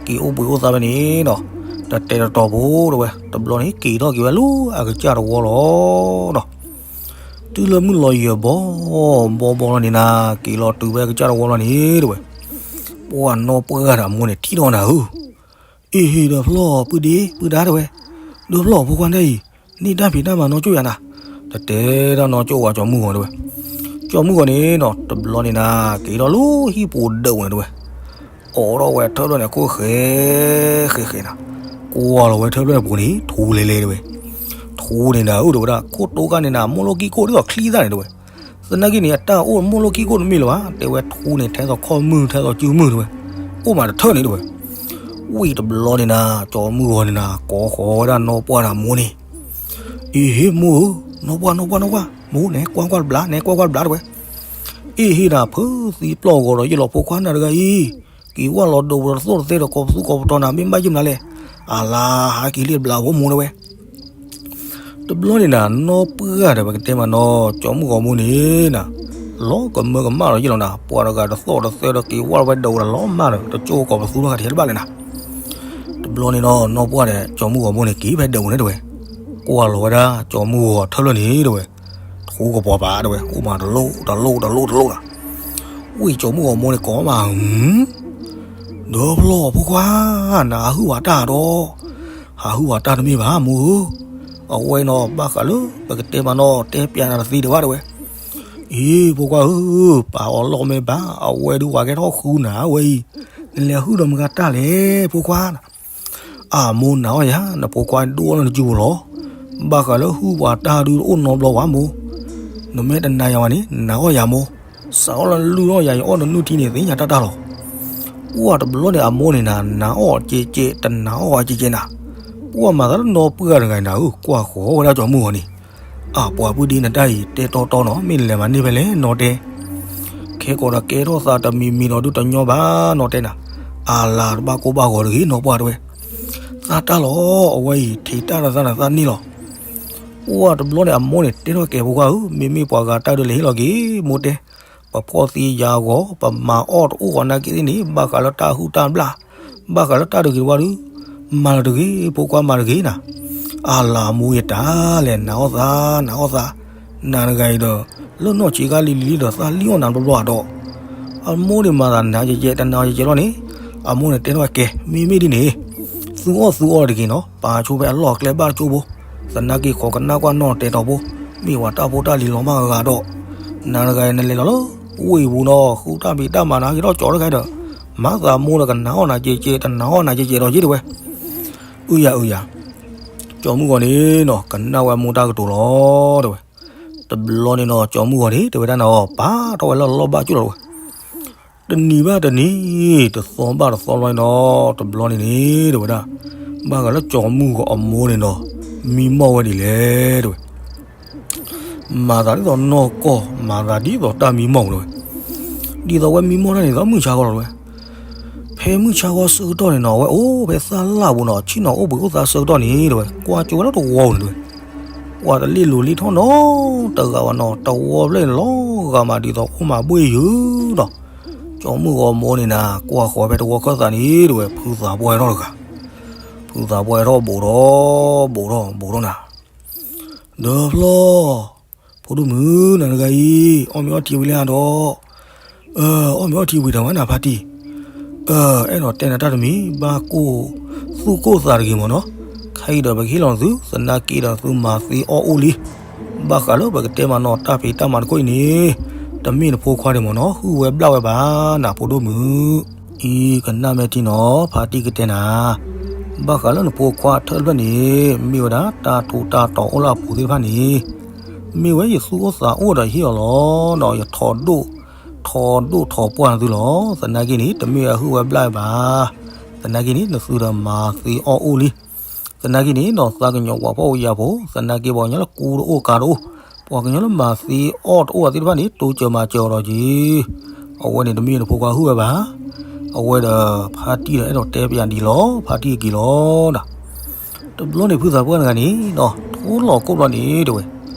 က့ၤအိၣ်ဘှံးအိၣ်သါဖဲန့ၣ်နီၤ, တတဲတတီၤဖိတဲဝဲ. တဘျီန့ၣ် က့ၤထီၣ်က့ၤဝဲလၢအကစၢ်တဝီလီၤနီၤ. တုၤလၢမုၢ်လီၤယံၤဘီဘီဘီလီၤန့ၣ်နၤ, က့ၤလီၤတုၤဖဲကစၢ်တဝီလီၤန့ၣ်တဲဝဲ. ပှၤနီၢ်ပှၢ်ဒီးအမိၢ်န့ၣ် ထံၣ်ထီၣ်နၤဧၢ, အ့ဟ့ၣ်ဒီးဖျီၣ်ပုၢ်ဒ့ပုၢ်ဒါတဲဝဲ, ဒီးဖျီၣ်ဖိခွါန့ၣ်အံၤ, န့ၢ်တၢ်ဖံးတၢ်မၤနီၢ်ကၠိၣ်ယၤနၤ, တတဲတၢ်နီၢ်ကၠိၣ်ဝဲကၠီမုၢ်ဂီၤတဲဝဲ. ကၠီမုၢ်ဂီၤန့ၣ်နီၤ တဘျီန့ၣ်နၤ က့ၤထီၣ်လၢဟံၣ်ပူၤဒၢးဝဲန့ၣ်တဲဝဲ. အိးထီၣ်ဝဲထၢဖျၢၣ်န့ၣ် ခိၣ်ဃဲဃဲဃဲနၤ, ကွၢ်လီၤဝဲထၢဖျၢၣ်န့ၣ်ပူၤန့ၣ် ထူလဲလဲတဲဝဲ. ထူန့ၣ်နၤဧၢတဲဝဲဒၣ် ခိၣ်တိခါန့ၣ်နၤ မိၢ်လိၣ်ကံၢ်ခိၣ်ဒ်သိးချံသၣ်န့ၣ်တဲဝဲ. သနာ်က့န့ၣ် အတၢ်အိၣ်မိၢ်လိၣ်ကံၢ်ခိၣ်တမ့ၢ်လၢၤဘၣ်, တဲဝဲထူန့ၣ် ထဲသိးခီၣ်မုၢ် ထဲသိးစုမုၢ်တဲဝဲ, အိၣ်မးတထၢၣ်န့ၣ်တဲဝဲ. ဝံၤတဘျီန့ၣ်နၤ ကၠီမုၢ်ဂီၤန့ၣ်နၤ ကိးဃီၤဝဲဒၣ်နီၢ်ပှၢ်ဒီးအမိၢ်န့ၣ်, အ့ဟ့ၣ်မိၢ်ဧၢ, နီၢ်ပှၢ် နီၢ်ပှၢ် နီၢ်ပှၢ်, မိၢ် နဲကွၢ်ကွၢ်တဘျီ နဲကွၢ်ကွၢ်တဘျီတဲဝဲ. အ့ဟ့ၣ်နၤ ဖုသံပျီၢ်ဂီၤဒီးယလီၤ ဖိခွါနၤတဂၤအံၤ, က့ၤဝဲလီၤဒိးပူၤဒီးတသိၣ်တသဲဒီးကိးပသူကိးပတီၤနၤ မ့ၢ်ဘၣ်ယုၢ်မနုၤလဲၣ်, အလါဟးက့ၤလံတဘျီဖိမိၢ်တဲဝဲ. တဘျီန့ၣ်နၤ နီၢ်ပှၢ်ဒီးပကတဲမးနီၤ ကၠီမုၢ်ဂီၤမိၢ်န့ၣ်နၤ, လီၤကမၢကမၣ်ဒီးယလီၤနၤ ပှၤတဂၤတသိၣ်တသဲဒီးက့ၤဝဲလီၤဖဲဒၢးပူၤဒီးလီၤမၢ်ဒီး တကၠိၢ်ကိးပသူထီၣ်ကထံတဘၣ်လဲၣ်နၤ. တဘျီန့ၣ်နီၤ နီၢ်ပှၢ်ဒီးကၠီမုၢ်ဂီၤမိၢ်န့ၣ် က့ၤဖဲဒၢးပူၤန့ၣ်တဲဝဲ, ကွၢ်လီၤဝဲဒၣ်ကၠီမုၢ်ဂီၤထၢဖျၢၣ်န့ၣ်တဲဝဲ, ထူကပီၤပၤတဲဝဲ အိၣ်မးတလိၣ်တလိၣ်တလိၣ်တလိၣ်နၤ. ဝံၤကၠီမုၢ်ဂီၤမိၢ်န့ၣ်ကိးမး ဒီးဖျီၣ်ဖိခွါ, နဟးဟုၣ်ဝဲတၢ်ဒီး, ဟးဟုၣ်ဝဲတၢ်တမ့ၢ်ဘၣ်မိၢ်ဧၢ, အဝဲနီၤ ဘၣ်ဃးလၢပကတဲမးနီၤ တဲပျးနၤတသ့ဒံးဘၣ်တဲဝဲ. အံၤ ဖိခွါဧၢ, ပာ်အီၤလီၢ်မ့ၢ်ဘၣ် အဝဲဒုးဝဲကဲထီၣ်ဃုနၤဝဲအံၤ, နလဲၤဟုၣ်ဒီးမတၤတၢ်လဲၣ် ဖိခွါ. အမိၢ်နာ်အီၣ်ယၤ နဖိခွါဒိၣ်အီၣ်လၢနစုပူၤလီၤ. ဘၣ်ဃးလၢဟုၣ်ပှၤတၢ်ဒုးတအိၣ်နီတဘျီဘၣ်မိၢ်, နမ့ၢ်တနာ်ယၤဘၣ်န့ၣ် နာ်အီၣ်ယၤမိၢ်, စးထီၣ်လၢလုၢ်အီၣ်ယၤ ယအီၣ်နနုၢ်ထံန့ၣ် သ့ၣ်ညါတၢ်တၢ်လီၤ. ပှၢ်တဘျီန့ၣ် အမိၢ်န့ၣ်နၤ နာ်အီၣ်ကဲကဲ တနာ်အီၣ်ဝဲကဲကဲနၤ. ပှၢ်မၤသးလၢနီၢ်ပှၢ်တဂၤအံၤနၤဧၢ, ကွၢ်ဃီၤဝဲဒၣ်ကၠီမုၢ်ဂီၤန့ၣ်, အပှၤပုၢ်ဒ့ နတၢ်အံၤ တဲတီတီနီၤ မ့ၢ်နလဲၤမၤန့ၢ်ဖဲလဲၣ်နီတဲ ခဲကိးဒီးကဲထီၣ်သးတမံၤမံၤဒီးဒုးတညီဘၣ်နီတဲနၤ, အလၤတဘၣ်ကိၢ်ဘၣ်ဂီၤတဂ့ၤနီၢ်ပှၢ်တဲဝဲ. သးတၢ်လီၤ အဝဲအံၤ ထံးတၢ်ဒီးသးန့ၣ်သးန့ၢ်လီၤ. ပှၢ်တဘျီန့ၣ် အမိၢ်န့ၣ် တဲထီၣ်ကဲဖိခွါဧၢ, မ့မ့ၢ်ပှၤဂၤတၢ်ဒုးလဲၤဟ့ၣ်လီၤက့ၤ မိၢ်တဲ, ပဖှီၣ်သံယာ်ဂီၤ ပမၤအီၣ်တအိၣ်ဃီနာ်က့သ့ၣ်န့ၣ် ဘၣ်ဃးလၢတၢ်ဟုၣ်တၢ်ဘျၣ်, ဘၣ်ဃးလၢတၢ်ဒုးဂ့ၤတဝါဒုး, မၤလၢၤတဂ့ၤ ဖိခွါမၤတဂ့ၤနၤ. အလၤမိၢ်ယတၢ်လဲၣ် နာ်အီၣ်သး နာ်အီၣ်သး, နၤတဂၤအံၤဒီး လၢနီၢ်ဆံးခါလံၤလံၤဒီး သးလံအီၣ်နၤတဘျီဘျီဒီး, အမိၢ်န့ၣ်မၤသးနာ်ကဲကဲ တနာ်ကဲကဲလီၤန့ၣ်, အမိၢ်န့ၣ်တဲထီၣ်ကဲ မ့မ့ၢ်ဒ်န့ၣ်, သူအီၣ်သူအီတဂ့ၤနီၤ ပာ်ဆိဖဲအလီၢ်အကျဲဘၣ်တကၠိဖိ, သနာ်က့ ခိးကနၣ်ကွၢ်နီၢ်တဲတီၤဖိ, မ့ၢ်ဝဲတၢ်ဖိတၢ်လံၤလီၤမၢ်ဂၤဒီး, နၤတဂၤအံၤ နလဲၤလီၤလၢဝ့ၢ်ပူၤနီၤ ဃုတၢ်ဖံးတၢ်မၤနၤက့ၤထီၣ်ကၠီတဂၤဒီး, မၤသးမိၢ်ဒီးကနာ်အီၣ်နၤကဲကဲ တနာ်အီၣ်နၤကဲကဲဒီးက့ၤတဲဝဲ. အုယၤအုယၤ, ကၠီမုၢ်ဂီၤန့ၣ်နီၤ ကနၣ်ဝဲအမိၢ်တၢ်ကတိၤလီၤတဲဝဲ. တဘျီန့ၣ်နီၤ ကၠီမုၢ်ဂီၤန့ၣ် တဲဝဲဒၣ်နၤအီၤ ပာ်ထီၣ်ဝဲလၢလီၢ်ဘၣ်ကၠိၣ်လီၤတဲဝဲ. တနံၤဘၣ်တနံၤ, တသီဘၣ်တသီလီၤန့ၣ်နီၤ တဘျီန့ၣ်န့ၣ် တဲဝဲဒၣ်, ဘၣ်ဃးလၢကၠီမုၢ်ဂီၤအမိၢ်န့ၣ်နီၤ မံမီၢ်ဝဲဒ်လဲၣ်တဲဝဲ. မၤသးဒ်သိးနီၢ်ကီၢ် မၤသးဒ်သိးတၢ်မံမီၢ်တဲဝဲ, ဒ်သိးဝဲမံမီၢ်တၢ်န့ၣ် ဒ်သိးမုၢ်ဆါဂီၤတဲဝဲ, ဖဲမုၢ်ဆါဂီၤဆၢကတီၢ်န့ၣ်နီၤ အဝဲအိၣ်ဖဲသၣ်လၣ်ပူၤနီၤ ဆ့ၣ်နီၤအိၣ်ဘှံးအိၣ်သါဆၢကတီၢ်န့ၣ်တဲဝဲ ကွၢ်ကၠိဝဲဒၣ်တဝီန့ၣ်တဲဝဲ, ပှၤတလ့ၣ်လိၤလ့ၣ်ထီၣ်နီတဂၤဘၣ်နီၤ တဝီဖျၢၣ်န့ၣ်လီၤဂာ်မးဒ်သိးအိၣ်မးဘှ့ၣ်ယုာ်ဒီး ကၠီမုၢ်ဂီၤမိၢ်န့ၣ်နၤ ကွၢ်ဃီၤဖဲတဝီခၢၣ်သးန့ၣ်တဲဝဲ ဖုသးပှၢ်ဟဲထီၣ်တဂၤ, ဖုသးပှၢ်ဟဲထီၣ်ဘူးထီၣ်ဘူးထီၣ်ဘူးထီၣ်နၤ ဒီဖျီၣ်, ဖိဒိၣ်မုၣ် နၤတဂၤအံၤ အီၣ်မ့ၤအီထံဝံၤလံဧါဒီး, အီၣ်မ့ၤအီထံဝံၤတၢ်ဝဲနၤဖါတံၢ်, အဲၣ်ဒိးတဲနၤတၢ်တမံၤ ဘၣ်ကိၢ်သူၣ်ကိၢ်သးတဂ့ၤမ့ၢ်နီၤ, ခဲအံၤဒီးပကဟ့ၣ်လီၤနသု သနာ်က့ဒီးနသုမၤသ့အီၣ်အိၣ်လံ, ဘၣ်ဃးလၢပကတဲမးနီၤ တၢ်ဖံးတၢ်မၤတခိၣ်အံၤန့ၣ် တမ့ၢ်နဖိခွါဒံးမ့ၢ်နီၤ ဟုၣ်ဝဲဘျၣ်ဝဲဘၣ်နၤဖိဒိၣ်မုၣ် အံၤကနၣ်မဲာ်ထံနီၤ ဖါတံၢ်ကတဲနၤ, ဘၣ်ဃးလၢနဖိခွါထၢၣ်တဖျၢၣ်န့ၣ် မ့ၢ်ဝဲဒၣ်တၢ်ထူးတၢ်တီၤအိၣ်လၢအပူၤသ့ၣ်တဖၣ်န့ၣ်, မ့ၢ်ဝဲယသူၣ်အိၣ်သးအိၣ်ဒီးဟ့ၣ်အီၤလီၤ, ဒီးယထီဒိၣ်, ထီဒိၣ်ထီပှၢ်နသုလီၤ, သနာ်က့န့ၣ် တမ့ၢ်ဝဲဟုၣ်ဝဲဘျၣ်ဝဲဘၣ်, သနာ်က့န့ၣ် နသုဒီးမၤသ့အီၣ်အိၣ်လံ သနာ်က့န့ၣ်နီၤ သးကညီၤပှၤဖှီၣ်ဖိယာ်ဖိ, သနာ်က့ပှၤကညီလၢကူတအိၣ်ကၤတအိၣ်, ပှၤကညီလၢမၤသ့အီၣ်တအိၣ်သ့ၣ်တဖၣ်န့ၣ် တိစၢၤမၤစၢၤအီၤဒီးက့ၤ, အဝဲန့ၣ်တမ့ၢ်နဖိခွါဟုၣ်ဝဲဘၣ်, အဝဲဒီးဖါတံၢ်ဒီးအဲၣ်ဒိးတဲပၠးဒ်လီၤ, ဖါတံၢ်က့ၤလီၤဒီး, တဘျီန့ၣ်ဖုသးပှၢ်တဂၤန့ၣ်နီၤ ထိလီၤခိၣ်ဘျီန့ၣ်တဲဝဲ,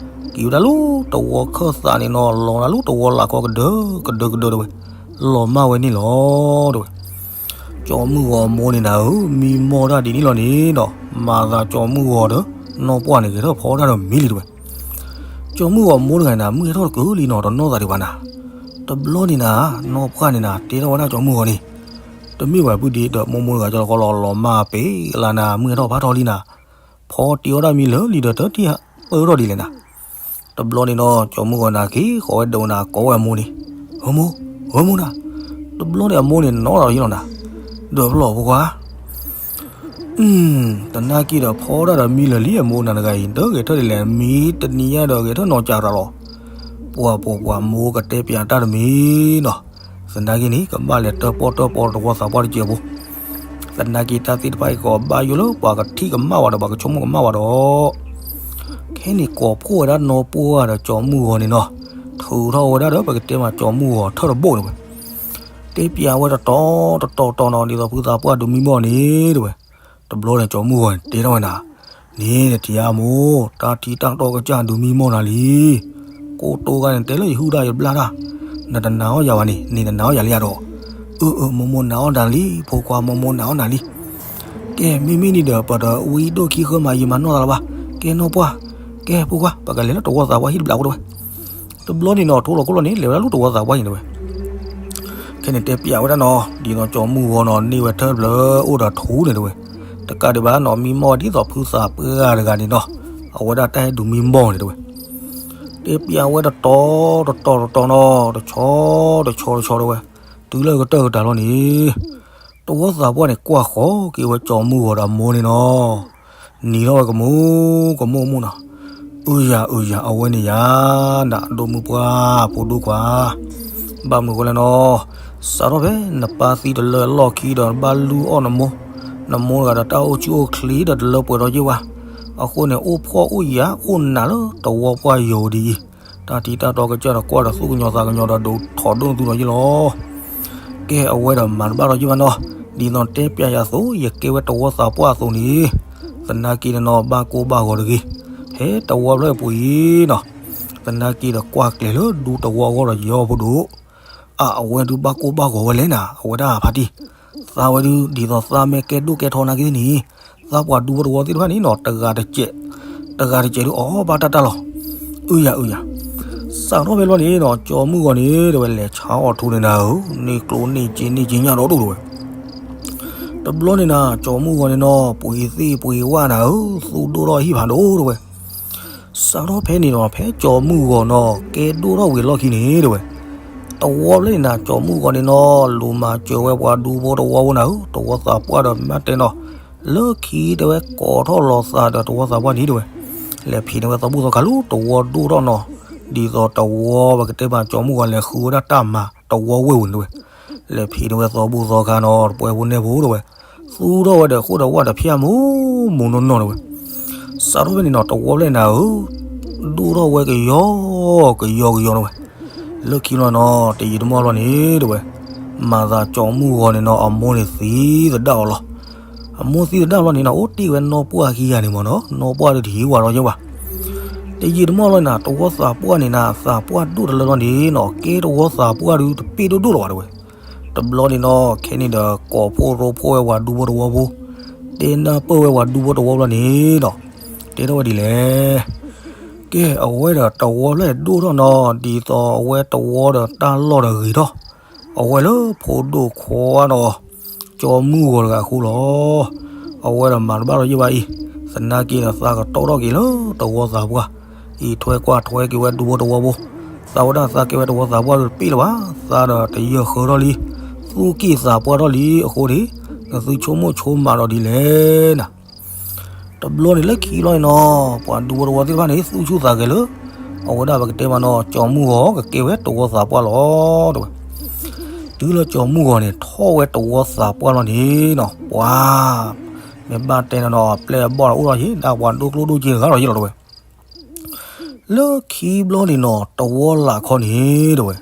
က့ၤဝဲဒၣ်လၢတဝီခၢၣ်သးန့ၣ်နီၤ လီၤဒၣ်လၢတဝီလၢ်ခီကဒၢကဒၢကဒၢတဲဝဲ, လီၤမၢ်ဝဲန့ၣ်လီၤတဲဝဲ ကၠီမုၢ်ဂီၤမိၢ်န့ၣ်နၤဧၢ, မံမီၢ်တၢ်ဒ်န့ၣ်လီၤန့ၣ်ဒီး မၤသးကၠီမုၢ်ဂီၤဒီး နီၢ်ပှၢ်န့ၣ်ဂဲၤထီၣ်ဖီတၢ်ဒီးမံလံတဲဝဲ, ကၠီမုၢ်ဂီၤမိၢ်တဂၤန့ၣ် မုၢ်ဟဲထီၣ်တကုာ်လံနီၤ တနီၢ်သးဒံးဘၣ်နၤ, တဘျီန့ၣ်နၤ နီၢ်ပှၢ်န့ၣ်နၤ တဲထီၣ်ဝဲဒၣ်ကၠီမုၢ်ဂီၤန့ၣ်, တမ့ၢ်ဘၣ်ဖုဒံးဒီးမိၢ်မိၢ်တဂၤကၠီလီၤဃီလီၤ လီၤမၢ်ပ့ၤလၢနၤ မုၢ်ဟဲထီၣ်ဖးထီလံနၤ, ဖီတ့အီၣ်တၢ်မံလၢာ်လံဒီးတထံၣ်ပၢၢ်ထီၣ်ဒ်လဲၣ်နၤ တဘျီန့ၣ်ဒီး ကၠီမုၢ်ဂီၤနၤက့ၤဃီၤဝဲဒၣ်နၤ ကိးဝဲအမိၢ်န့ၣ်, ဧၢမိၢ်, ဧၢမိၢ်နၤ, တဘျီန့ၣ်အမိၢ်န့ၣ်နီၤလီၤယ့လီၤနၤ, ဒီးဖျီၣ်ဖိခွါ, သနာ်က့ဒီးဖီတၢ်ဒီးမံလၢာ်လံအမိၢ်နၤတဂၤအံၤ ဒီးဂဲၤထၢၣ်ဒ်လဲၣ် မံတနံၤညါဒီးဂဲၤထၢၣ်နီၤကၢ်ရၤလီၤ, ပှၤပိာ်ပှၤမိၢ်ကတဲပၠးတၢ်တမံၤနီၤ, သနာ်က့န့ၣ် ကဘၣ်လဲၤတၢၣ်ပီၣ်တၢၣ်ပီတဝီသးပှၢ်တစဲးဖိ သနာ်က့တၢ်သ့ၣ်တဖၣ်အံၤကီးဘၣ်ယိၣ်လၢပှၤကထံၣ်ကမၣ်ဝဲဒီး ပှၤကဆိကမိၣ်ကမၣ်ဝဲဒီး, ခဲန့ၣ်ကိးဖှိၣ်ဝဲဒၣ်နီၢ်ပှၢ်ဒီးကၠီမုၢ်ဂီၤန့ၣ်နီၤ, ထုးထီၣ်ဝဲဒၣ်ဒီးပကတဲမးကၠီမုၢ်ဂီၤထၢၣ်တဘိန့ၣ်ဝဲ, တဲပၠးဝဲတတီၤတတီၤတီၤနီၤ ဒ်သိးဖုသးပှၢ်ဒုးမံမီၢ်န့ၣ်တဲဝဲ, တဘျီန့ၣ်ကၠီမုၢ်ဂီၤန့ၣ် တဲထီၣ်ဝဲနၤ, န့ၣ်နထံၣ်ဧါမိၢ် တၢ်ထံတၢ်တီကစၢ်ဒုးမံမီၢ်နၤလံ ကိတိၢ်ဂၤန့ၣ် တဲလၢယဟုၣ်တၢ်ယဘျၣ်တၢ်, နတနာ်အီၣ်ယၤဘၣ်န့ၣ် န့ၣ်နနာ်အီၣ်ယၤလံယၤဒီး, အၢ အၢ မိၢ်မိၢ်နာ်အီၣ်နၤလံ ဖိခွါ မိၢ်မိၢ်နာ်အီၣ်နၤလံ, ကဲ မ့မ့ၢ်န့ၣ်ဒီး ပတဝံဒိၣ်ခံဃၢမး ယမၤနီၢ်သးလၢၤဘၣ်, ကဲနီၢ်ပှၢ်, ကဲဖိခွါ ပကလဲၤလၢတဝီသးပှၢ်ဟံၣ်တဘျီဖိတဲဝဲ, တဘျီန့ၣ်နီၤ ထိလီၤခိၣ်လီၤန့ၣ် လဲၤဝဲဒၣ်လၢတဝီသးပှၢ်န့ၣ်တဲဝဲ ခဲန့ၣ်တဲပၠးဝဲဒၣ်နီၤ ဒ်သိးကၠီမုၢ်ဂီၤနီၤ န့ၢ်ဝဲထၢၣ်တဖျၢၣ်အိၣ်ဒီးထူန့ၣ်တဲဝဲ, တကးဒံးဘၣ်နီၤ မံမီၢ်ဝဲဒ်သိးဖုသးပှၢ်တဂၤန့ၣ်နီၤ, အဝဲဒၣ်တၢ်ဟဲဒုးမံမီၢ်န့ၣ်တဲဝဲ, တဲပၠးဝဲတတီၤတတီၤတတီၤနီၤ တဆီတဆီတဆီတဲဝဲ, တုၤလၢကတၢၢ်ကတၢၢ်လီၤန့ၣ် တဝီသးပှၢ်န့ၣ် ကွၢ်ဃီၤက့ၤဝဲကၠီမုၢ်ဂီၤဒီးအမိၢ်န့ၣ်နီၤ, နံၤထီၣ်ဝဲကမူကမူၣ်မူၣ်နီၤ, အုယၤအုယၤ အဝဲန့ၣ်ယၤ နဒိၣ်မုၢ်ပှၢ်ဖိဒိၣ်ခွါ, ဘၣ်မနုၤဃိလဲၣ်နီၤ, စးထီၣ်ဖဲနပၢ်သံတလၢလီၢ်ခံဒီး နဘၣ်လုၢ်အီၣ်နမိၢ်, နမိၢ်တဂၤဒီးတၢ်အိၣ်ဆူၣ်အိၣ်ချ့ဒီးတလၢပှဲၤဒီးယ့ၢ်ဝဲ, အဃိန့ၣ် အိၣ်ဖှီၣ်အိၣ်ယာ်အိၣ်နးလၢတဝီပှၢ်ယိၤဒ်အံၤ, တၢ်ထံတၢ်တီကစၢ်ဒီးကွၢ်ဒီးသူၣ်ကညီၤသးကညီၤဒီးဒိးထီၣ်ဒိၣ်နသုဒီးယ့ၢ်လီၤ ကဲအဝဲဒီးမၤတဘၣ်ဒီးယ့ၢ်ဘၣ်နီၤ, ဒ်သိးတဲပၠးယၤအသိး ယကဲဝဲတဝီသးပှၢ်အသိးန့ၣ်, သနာ်က့န့ၣ်နီၤ ဘၣ်ကိၢ်ဘၣ်ဂီၤတဂ့ၤ, ဖဲတဝီဖျၢၣ်အပူၤအံၤနီၤ, သနာ်က့ဒီးကွၢ်ကျဲၤလၢဒူတဝီအဂီၢ်ဒီးယ့ၢ်ဖိဒိၣ်, အဝဲဒုးဘၣ်ကိၢ်ဘၣ်ဂီၤဝဲလဲၣ်နၤ အဝဲဒၣ်ဖါတံၢ်, သးဝဲဒုးဒ်သိးသးမ့ၢ်ကဲဒိၣ်ကဲထီနာ်က့န့ၣ်, သးပှၤဒူဖိတဝီသ့ၣ်တဖၣ်န့ၣ်နီၤ တဂၤတစဲး, တဂၤတစဲးဒုးအီၣ်ဘၣ်တၢ်တၢ်လီၤ အုယၤအုယၤ, စးထီၣ်ဖဲလီၤန့ၣ်နီၤ ကၠီမုၢ်ဂီၤန့ၣ် တဲဝဲလဲၤဆါအီၣ်ထူန့ၣ်နၤဧၢ, န့ၢ်ကျိန့ၢ်စ့န့ၢ်က့ညၣ်ဒီဒိၣ်တဲဝဲ, တဘျီန့ၣ်နၤ ကၠီမုၢ်ဂီၤန့ၣ်နီၤ ပှ့ၤသ့ၣ်ပှ့ၤဝၣ်နၤဧၢ, သူၣ်ဒိၣ်ထီၣ်ဟံၣ်ဖးဒိၣ်တဲဝဲ, စးထီၣ်ဖဲန့ၣ်နီၤ ဖဲကၠီမုၢ်ဂီၤနီၤ ကဲဒိၣ်ထီၣ်ဝံၤအလီၢ်ခံန့ၣ်တဲဝဲ, တဝီဖျၢၣ်န့ၣ်နၤ ကၠီမုၢ်ဂီၤန့ၣ်နီၤ လူၤမၤစၢၤဝဲပှၤဒူဖိတဝီဖိနၤဧၢ, တဝီသးပှၢ်ဒီးမၤတဲနီၤ, လၢခံတဲဝဲကိးထီၣ်လီၤသးဒီးတဝီသးပှၢ်န့ၣ်တဲဝဲ, လဲၤဖံးန့ၢ်ဝဲသီဘူၣ်သီခါလၢတဝီဒိၣ်ထီၣ်နီၤ, ဒ်သိးတဝီပကတဲမးကၠီမုၢ်ဂီၤလဲၤဃုဝဲဒၣ်တၢ်မၤတဝီဝ့ၢ်ပူၤန့ၣ်တဲဝဲ, လဲၤဖံးန့ၢ်ဝဲသီဘူၣ်သီခါနီၤ တပှဲၤဖိနဲၣ်ဖိတဲဝဲ, သူၣ်ထီၣ်ဝဲဒီးဃိၣ်ဒီးဝၣ်ဒီးဖၠၣ်မူမူနီၢ်နီၢ်တဲဝဲ, စးထီၣ်ဖဲန့ၣ်နီၤ တဝီဖျၢၣ်နၤဧၢ, ဒိၣ်ထီၣ်ဝဲကယီကယီကယီတဝဲ. လၢခံလီၤနီၤ တယံာ်တမီၢ်လီၤန့ၣ်တဝဲ, မၤသးကၠီၤမုၢ်ဂီၤန့ၣ်နီၤ အမိၢ်န့ၣ်သံသဒၣ်အီၤလီၤ. အမိၢ်သံသဒၣ်လီၤန့ၣ်နီၤ အိၣ်တ့ၢ်ဝဲနီၢ်ပှၢ်ခံဂၤန့ၣ်မ့ၢ်နီၤ နီၢ်ပှၢ်ဒုးတဟံးဝဲဒီးယဲဘၣ်. တယံာ်တမီၢ်လီၤန့ၣ် တဝီသးပှၢ်န့ၣ်နၤ သးပှၢ်ဒိၣ်တလၢလီၤန့ၣ်နီၤ ကဲတဝီသးပှၢ်ဒုးတပ့ၢ်ဒိၣ်ဒိၣ်လီၤဝဲတဝဲ. တဘျီန့ၣ်နီၤ ခဲန့ၣ်ဒီး ကိးဖှိၣ်ရိဖှိၣ်ဝဲပှၤဒူဖိတဝီဖိ, တဲနၢ်ပၢၢ်ဝဲပှၤဒူဖိတဝီဖိလီၤန့ၣ်နီၤ, တဲထီၣ်ဝဲဒ်လဲၣ်. ကဲ အဝဲဒီးတဝီဖျၢၣ်ဒိၣ်ထီၣ်နီၤ ဒ်သိးအဝဲတဝီဒီးတၢ်လီၢ်ဒီးဂ့ၤထီၣ်, အဝဲလၢဖိဒိၣ်ခွါဒီး ကၠီၤမုၢ်ဂီၤတဂၤအဃိလီၤ. အဝဲဒီးမၤတဘၣ်လီၤယဲဘၣ်အံၤ, သနာ်က့ဒီးသးကတီၢ်ထီၣ်က့ၤလၢတဝီသးပှၢ်, အံးထွဲကွၢ်ထွဲက့ၤဝဲဒူဖိတဝီဖိ, သးဝဲဒၣ်သးကဲဝဲတဝီသးပှၢ်ဒုးတပ့ၢ်လၢၤဘၣ်, သးဒီးတယၢၢ်ဃၢထီၣ်လံ, သူၣ်က့ၣ်သးပှၢ်ထီၣ်လံအဃိန့ၣ်, နသုဆိကမိၣ်ဆိကမးဒီးဒ်လဲၣ်နၤ. တဘျီန့ၣ်လၢခံလီၤန့ၣ်နီၤ ပှၤဒူဖိတဝီသ့ၣ်တဖၣ်န့ၣ် သူၣ်ဆူၣ်သးဂဲၤလၢ အဝဲဒၣ်ပကတဲမးနီၤ ကၠီၤမုၢ်ဂီၤကကဲဝဲတဝီသးပှၢ်လီၤတဝဲ. တုၤလၢကၠီၤမုၢ်ဂီၤန့ၣ် ထီၣ်ဝဲတဝီသးပှၢ်လီၤန့ၣ်နီၤ ပှၤ မ့ၢ်ဘၣ်တဲနၤနီၤ အပျဲၢ်အဘီၣ်ဒီးအိၣ်ထီၣ်ယဲ ဒၣ်ပှၤဒိၣ်ကျိၣ်ဒိၣ်စ့တဂၤလီၤယဲလီၤတဝဲ. လၢခံဘျီန့ၣ်နီၤ တဝီလၢ်ခီန့ၣ်တဝဲ,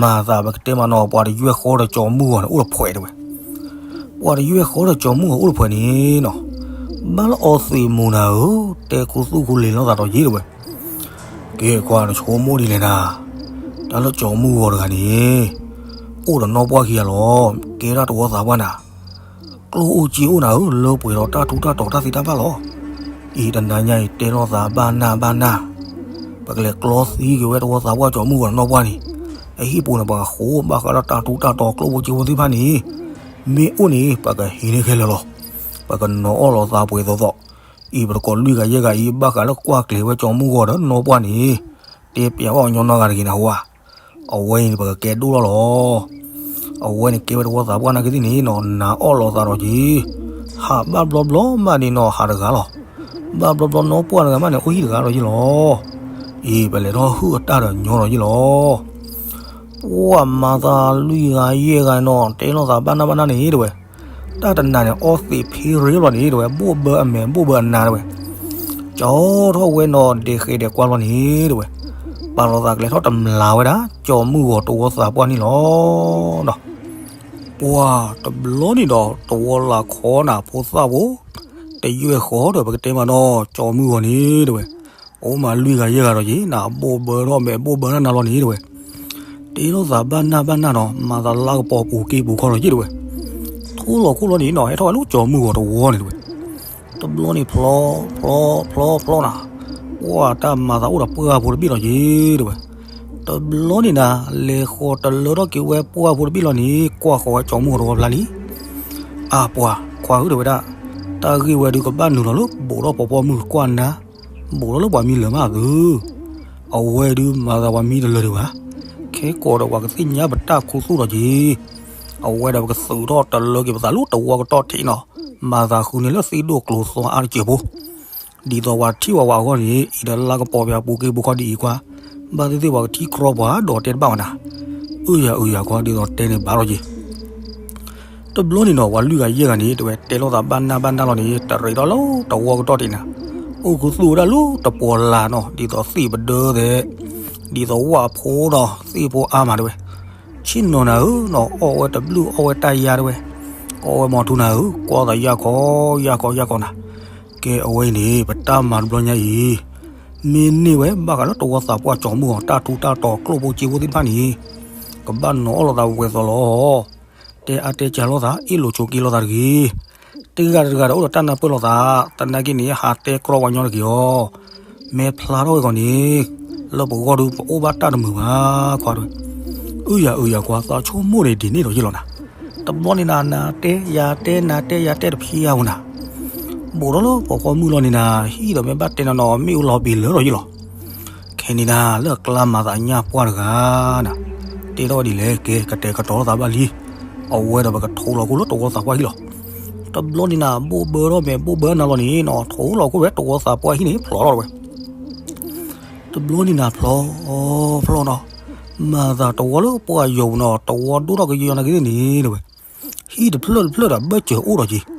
မၤသးပကတဲမးနီၤ ပှၤတယွဲၢ်ဃီဒီးကၠီၤမုၢ်ဂီၤန့ၣ် အိၣ်တဖှဲးတဝဲ. ပှၤတယွဲၢ်ဃီဒီးကၠီၤမုၢ်ဂီၤအိၣ်တဖှဲးန့ၣ်နီၤ, ဘၣ်လၢအီသံးမူၤနၤဧၢ, တဲခူသူၣ်ခူလံၤလိာ်သးဒီးယဲတဝဲ. ကဲကွၢ်နဆိကမိၣ်ဒ်လဲၣ်နၤ, တၢ်လၢကၠီၤမုၢ်ဂီၤတဂၤန့ၣ် အိၣ်ဒီးနီၢ်ပှၢ်ခံဂၤလီၤ, ကဲဒၣ်တဝီသးပှၢ်နၤ ကျိၣ်အိၣ်စ့အိၣ်နၤဧၢ, လၢပှဲၤဒီးတၢ်ထူးတၢ်တီၤတၢ်သ့တၢ်ဘၣ်လီၤ. အံၤတနၤညါအံၤတဲလိာ်သးဘၣ်နၢ်ဘၣ်နၢ်, ပကလဲၤကျီသံက့ၤဝဲတဝီသးပှၢ်ကၠီၤမုၢ်ဂီၤနီၢ်ပှၢ်န့ၣ်, အဟံၣ်ပူၤန့ၣ် ပကဃိဘၣ်ဃးလၢတၢ်ထူးတၢ်တီၤကျိၣ်ဖိစ့ဖိသ့ၣ်တဖၣ်န့ၣ်, မ့ၢ်အိၣ်န့ၣ် ပကဟံးန့ၢ်ခဲလၢာ်လီၤ. ပကနီၤအီၣ်လိာ်သးပှဲၤသိးသိး, အံၤပတကိးလွံၢ်ဂၤယဲၢ်ဂၤအံၤ ဘၣ်ဃးလၢကွၢ်ကျဲၤဝဲကၠီၤမုၢ်ဂီၤဒီးနီၢ်ပှၢ်န့ၣ်, တဲပျးအီၣ်ညီနီၢ်ဂၤတဂ့ၤနၤဝဲ အဝဲအံၤန့ၣ် ပကကဲဒိၣ်လီၤလီၤ. အဝဲန့ၣ်ကဲဝဲတဝီသးပှၢ်နာ်က့သ့ၣ်န့ၣ်နီၤ နာ်အီၣ်လိာ်သးဒီးက့ၤ, ဟးဘၣ်ဘျီဘျီမးန့ၣ်နီၤ ဟးတဂၤလီၤ. ဘၣ်ဘျီဘျီနီၢ်ပှၢ်တဂၤမးန့ၣ် အိၣ်ဟံၣ်တဂၤဒီးယ့ၢ်လီၤ. အံၤပလဲၤထီၣ်ဟုၣ်အတၢ်ဒီးညီဒီးယ့ၢ်လီၤ. ပှၤမၤသးလွံၢ်ဂၤယဲၢ်ဂၤနီၤ တဲလိာ်သးဘၣ်နၢ်ဘၣ်နၢ်န့ၣ်တဝဲ, တၢ်တနၤန့ၣ် အီသံးဖ့ရ့လီၤန့ၣ်တဝဲ ဘိၣ်ဘၢအမဲာ်ဘိၣ်ဘၢအနါတဝဲ ကၠီထီၣ်ဝဲနီၤ ဒဲးဃဲးဒဲးကွၢ်လီၤန့ၣ်တဝဲ, ပာ်လီၤသးကလဲၤထီၣ်တမျးဝဲဒၣ် ကၠီၤမုၢ်ဂီၤတဝီသးပှၢ်န့ၣ်လီၤ. ပှၤတဘျီန့ၣ်ဒီး တဝီလၢ်ခီနၤဖိသၣ်ဖိ, တယွဲၢ်ဃီဒီးပကတဲမးနီၤ ကၠီၤမုၢ်ဂီၤန့ၣ်တဝဲ, အိၣ်မးလွံၢ်ဂၤယဲၢ်ဂၤဒီးက့ၤ နဘိၣ်ဘၢထီၣ်မဲာ်ဘိၣ်ဘၢထီၣ်နါလီၤန့ၣ်တဝဲ တ့ထီၣ်သးဘၣ်နၢ်ဘၣ်နၢ်နီၤ မၤသးလါကပီၤပူၤက့ၤပူၤခီလီၤယ့ၢ်တဝဲ, ထိၣ်လီၤခိၣ်လီၤန့ၣ်နီၤ ဟဲထီၣ်ဝဲလၢကၠီၤမုၢ်ဂီၤတဝီန့ၣ်တဝဲ, တဘျီန့ၣ်ဖျီ, ဖျီ, ဖျီ, ဖျီနၤ, ပှၤတၢ်မၤသးအိၣ်ဒီးပှၢ်ဖိတဘ့ၣ်လီၤယ့ၢ်တဝဲ, တဘျီန့ၣ်နၤ လဲၤဃီၤတလၢထီၣ်က့ၤဝဲပှၢ်ဖိတဘ့ၣ်လီၤန့ၣ် ကွၢ်ဃီၤဝဲကၠီၤမုၢ်ဂီၤတဝီဖျါလံ အၢ ပှၤခွါဧၢတဝဲဒၣ်, တၢ်ဂ့ၢ်ဝဲဒုးကဘၣ်နုာ်လီၤလၢ ဘူးထီၣ်ဖီဖီမုၢ်ကွၢ်နါ, ဘူးထီၣ်လၢပှၤမံလၢၤမးသု, အဝဲဒုးမၤသးပှၤမံတလၢာ်ဒံးဘၣ်, ခဲကိးဒီးပှၤကသ့ၣ်ညါပတၢ်ခူသူၣ်ဒီးက့ၤ, အဝဲဒီးပကသုးထီၣ်တလၢက့ၤပသးလၢတဝီကတီၢ်ထံးနီၤ, မၤသးဃုန့ၢ်လၢသ့ၣ်ဒိၣ်ကျိၤသွါအါတစဲးဖိ ဒ်သိးပှၤထံၣ်ဝဲဝဲအဂီၢ်န့ၣ် အံၤဒီးလါကပီၤပူၤက့ၤပူၤခီဒ်အံၤကွၢ်, ဘၣ်သ့ၣ်သ့ၣ်ပှၤကထံၣ်ကြီပှၤဒီးတဲတဘၣ်ဝဲနၤ, အုယၤအုယၤကွၢ်ဒ်သိးတဲန့ၣ်ဘၣ်လီၤက့ၤ တဘျီန့ၣ်နီၤ ပှၤလွံၢ်ဂၤယဲၢ်ဂၤန့ၣ် တဝဲတဲလိာ်သးဘၣ်နၢ်ဘၣ်နၢ်လီၤန့ၣ် တရံးထီၣ်လၢတဝီကတီၢ်ထံးနၤ, အိၣ်ခူသူၣ်ဝဲဒၣ်လၢတပှီၤလၢ်နီၤ ဒ်သိးသ့ၣ်ပဒၢသဲး, ဒ်သိးဝၣ်ဖိနီၤ သ့ၣ်ဖိအါမးတဝဲ, ဆ့ၣ်နီၤနၤဧၢနီၤ အီၣ်ဝဲတဘျုးအီၣ်ဝဲတၢ်ယါတဝဲ, ကအီၣ်ဝဲမီၤထူနၤဧၢ ကွၢ်သးယၢ်ခီယၢ်ခီယၢ်ခီနၤ, ကဲအဝဲအံၤန့ၣ် ပတၢ်မၤတဘျီညါအံၤ မ့ၢ်န့ၢ်ဝဲဘၣ်ဃးလၢတဝီသးပှၢ်ကၠီၤမုၢ်အီၤ တၢ်ထူးတၢ်တီၤကျိၣ်ဖိစ့ဖိသ့ၣ်တဖၣ်န့ၣ်, ကဘၣ်နီၤအီၣ်လိာ်သးဝဲသိးလီၤ. တဲအါတဲကၢလိာ်သး အ့ၣ်လိာ်ဆိးက့လိာ်သးတဂ့ၤ. တဂၤတဂၤဒီးအိၣ်ဒီးတၢ်နၢ်ပၢၢ်လိာ်သး, သနာ်က့န့ၣ် ဟးတဲကြီပှၤညီတဂ့ၤအီၤ. မ့ၢ်ဖျါထီၣ်ဝဲဂီၢ်န့ၣ်, လၢပဂီၢ်ဒုးပအိၣ်ဘၣ်တၢ်တမုာ်ဘၣ်ခွါတဝဲ. အုယၤအုယၤကွၢ် သးဆိကမိၣ်န့ၣ်ဒ်န့ၣ်ဒီးယ့ၢ်လီၤနၤ. တဘျီန့ၣ်နၤ နၤတဲယၤတဲနၤတဲယၤတဲတဖံးယၤဧိၤနၤ ဘူးထီၣ်လၢပှၤဃီမုၢ်လီၤန့ၣ်နၤ, ဟံၣ်ဒီးမ့ၢ်ဘၣ်တဲနီၤနီၤ မ့ၣ်အူလီၤဘ့ၣ်လၢထီၣ်ယ့ၢ်လီၤ. ခဲန့ၣ်နၤ လၢအကျါမၤသးညၣ်ပှၢ်တဂၤနၤ, တဲထီၣ်ဝဲဒ်လဲၣ် ကဲ ကတဲာ်ကတီၤလိာ်သးဘၣ်လံ. အဝဲဒီးပကထိလီၤခိၣ်လၢတဝီသးပှၢ်ဟံၣ်လီၤ. တဘျီန့ၣ်နၤ ဘိၣ်ဘၢထီၣ်မဲာ်ဘိၣ်ဘၢနၤလီၤန့ၣ်နီၤ ထိလီၤခိၣ်ဝဲတဝီသးပှၢ်ဟံၣ်န့ၣ် ဖျိးထီၣ်ဝဲ တဘျီန့ၣ်နၤ ဖျိး, ဖျိးနီၤ, မၤသးတဝီလၢပှၢ်ယိာ်ပူၤနီၤ တဝီဒိၣ်ထီၣ်ကယီယီနၤက့ၤန့ၣ်တဝဲ, ဟံၣ်တဖျၢၣ်တဖျၢၣ်ဒီးဘၢၣ်စၢၤအိၣ်ဒီးက့ၤ,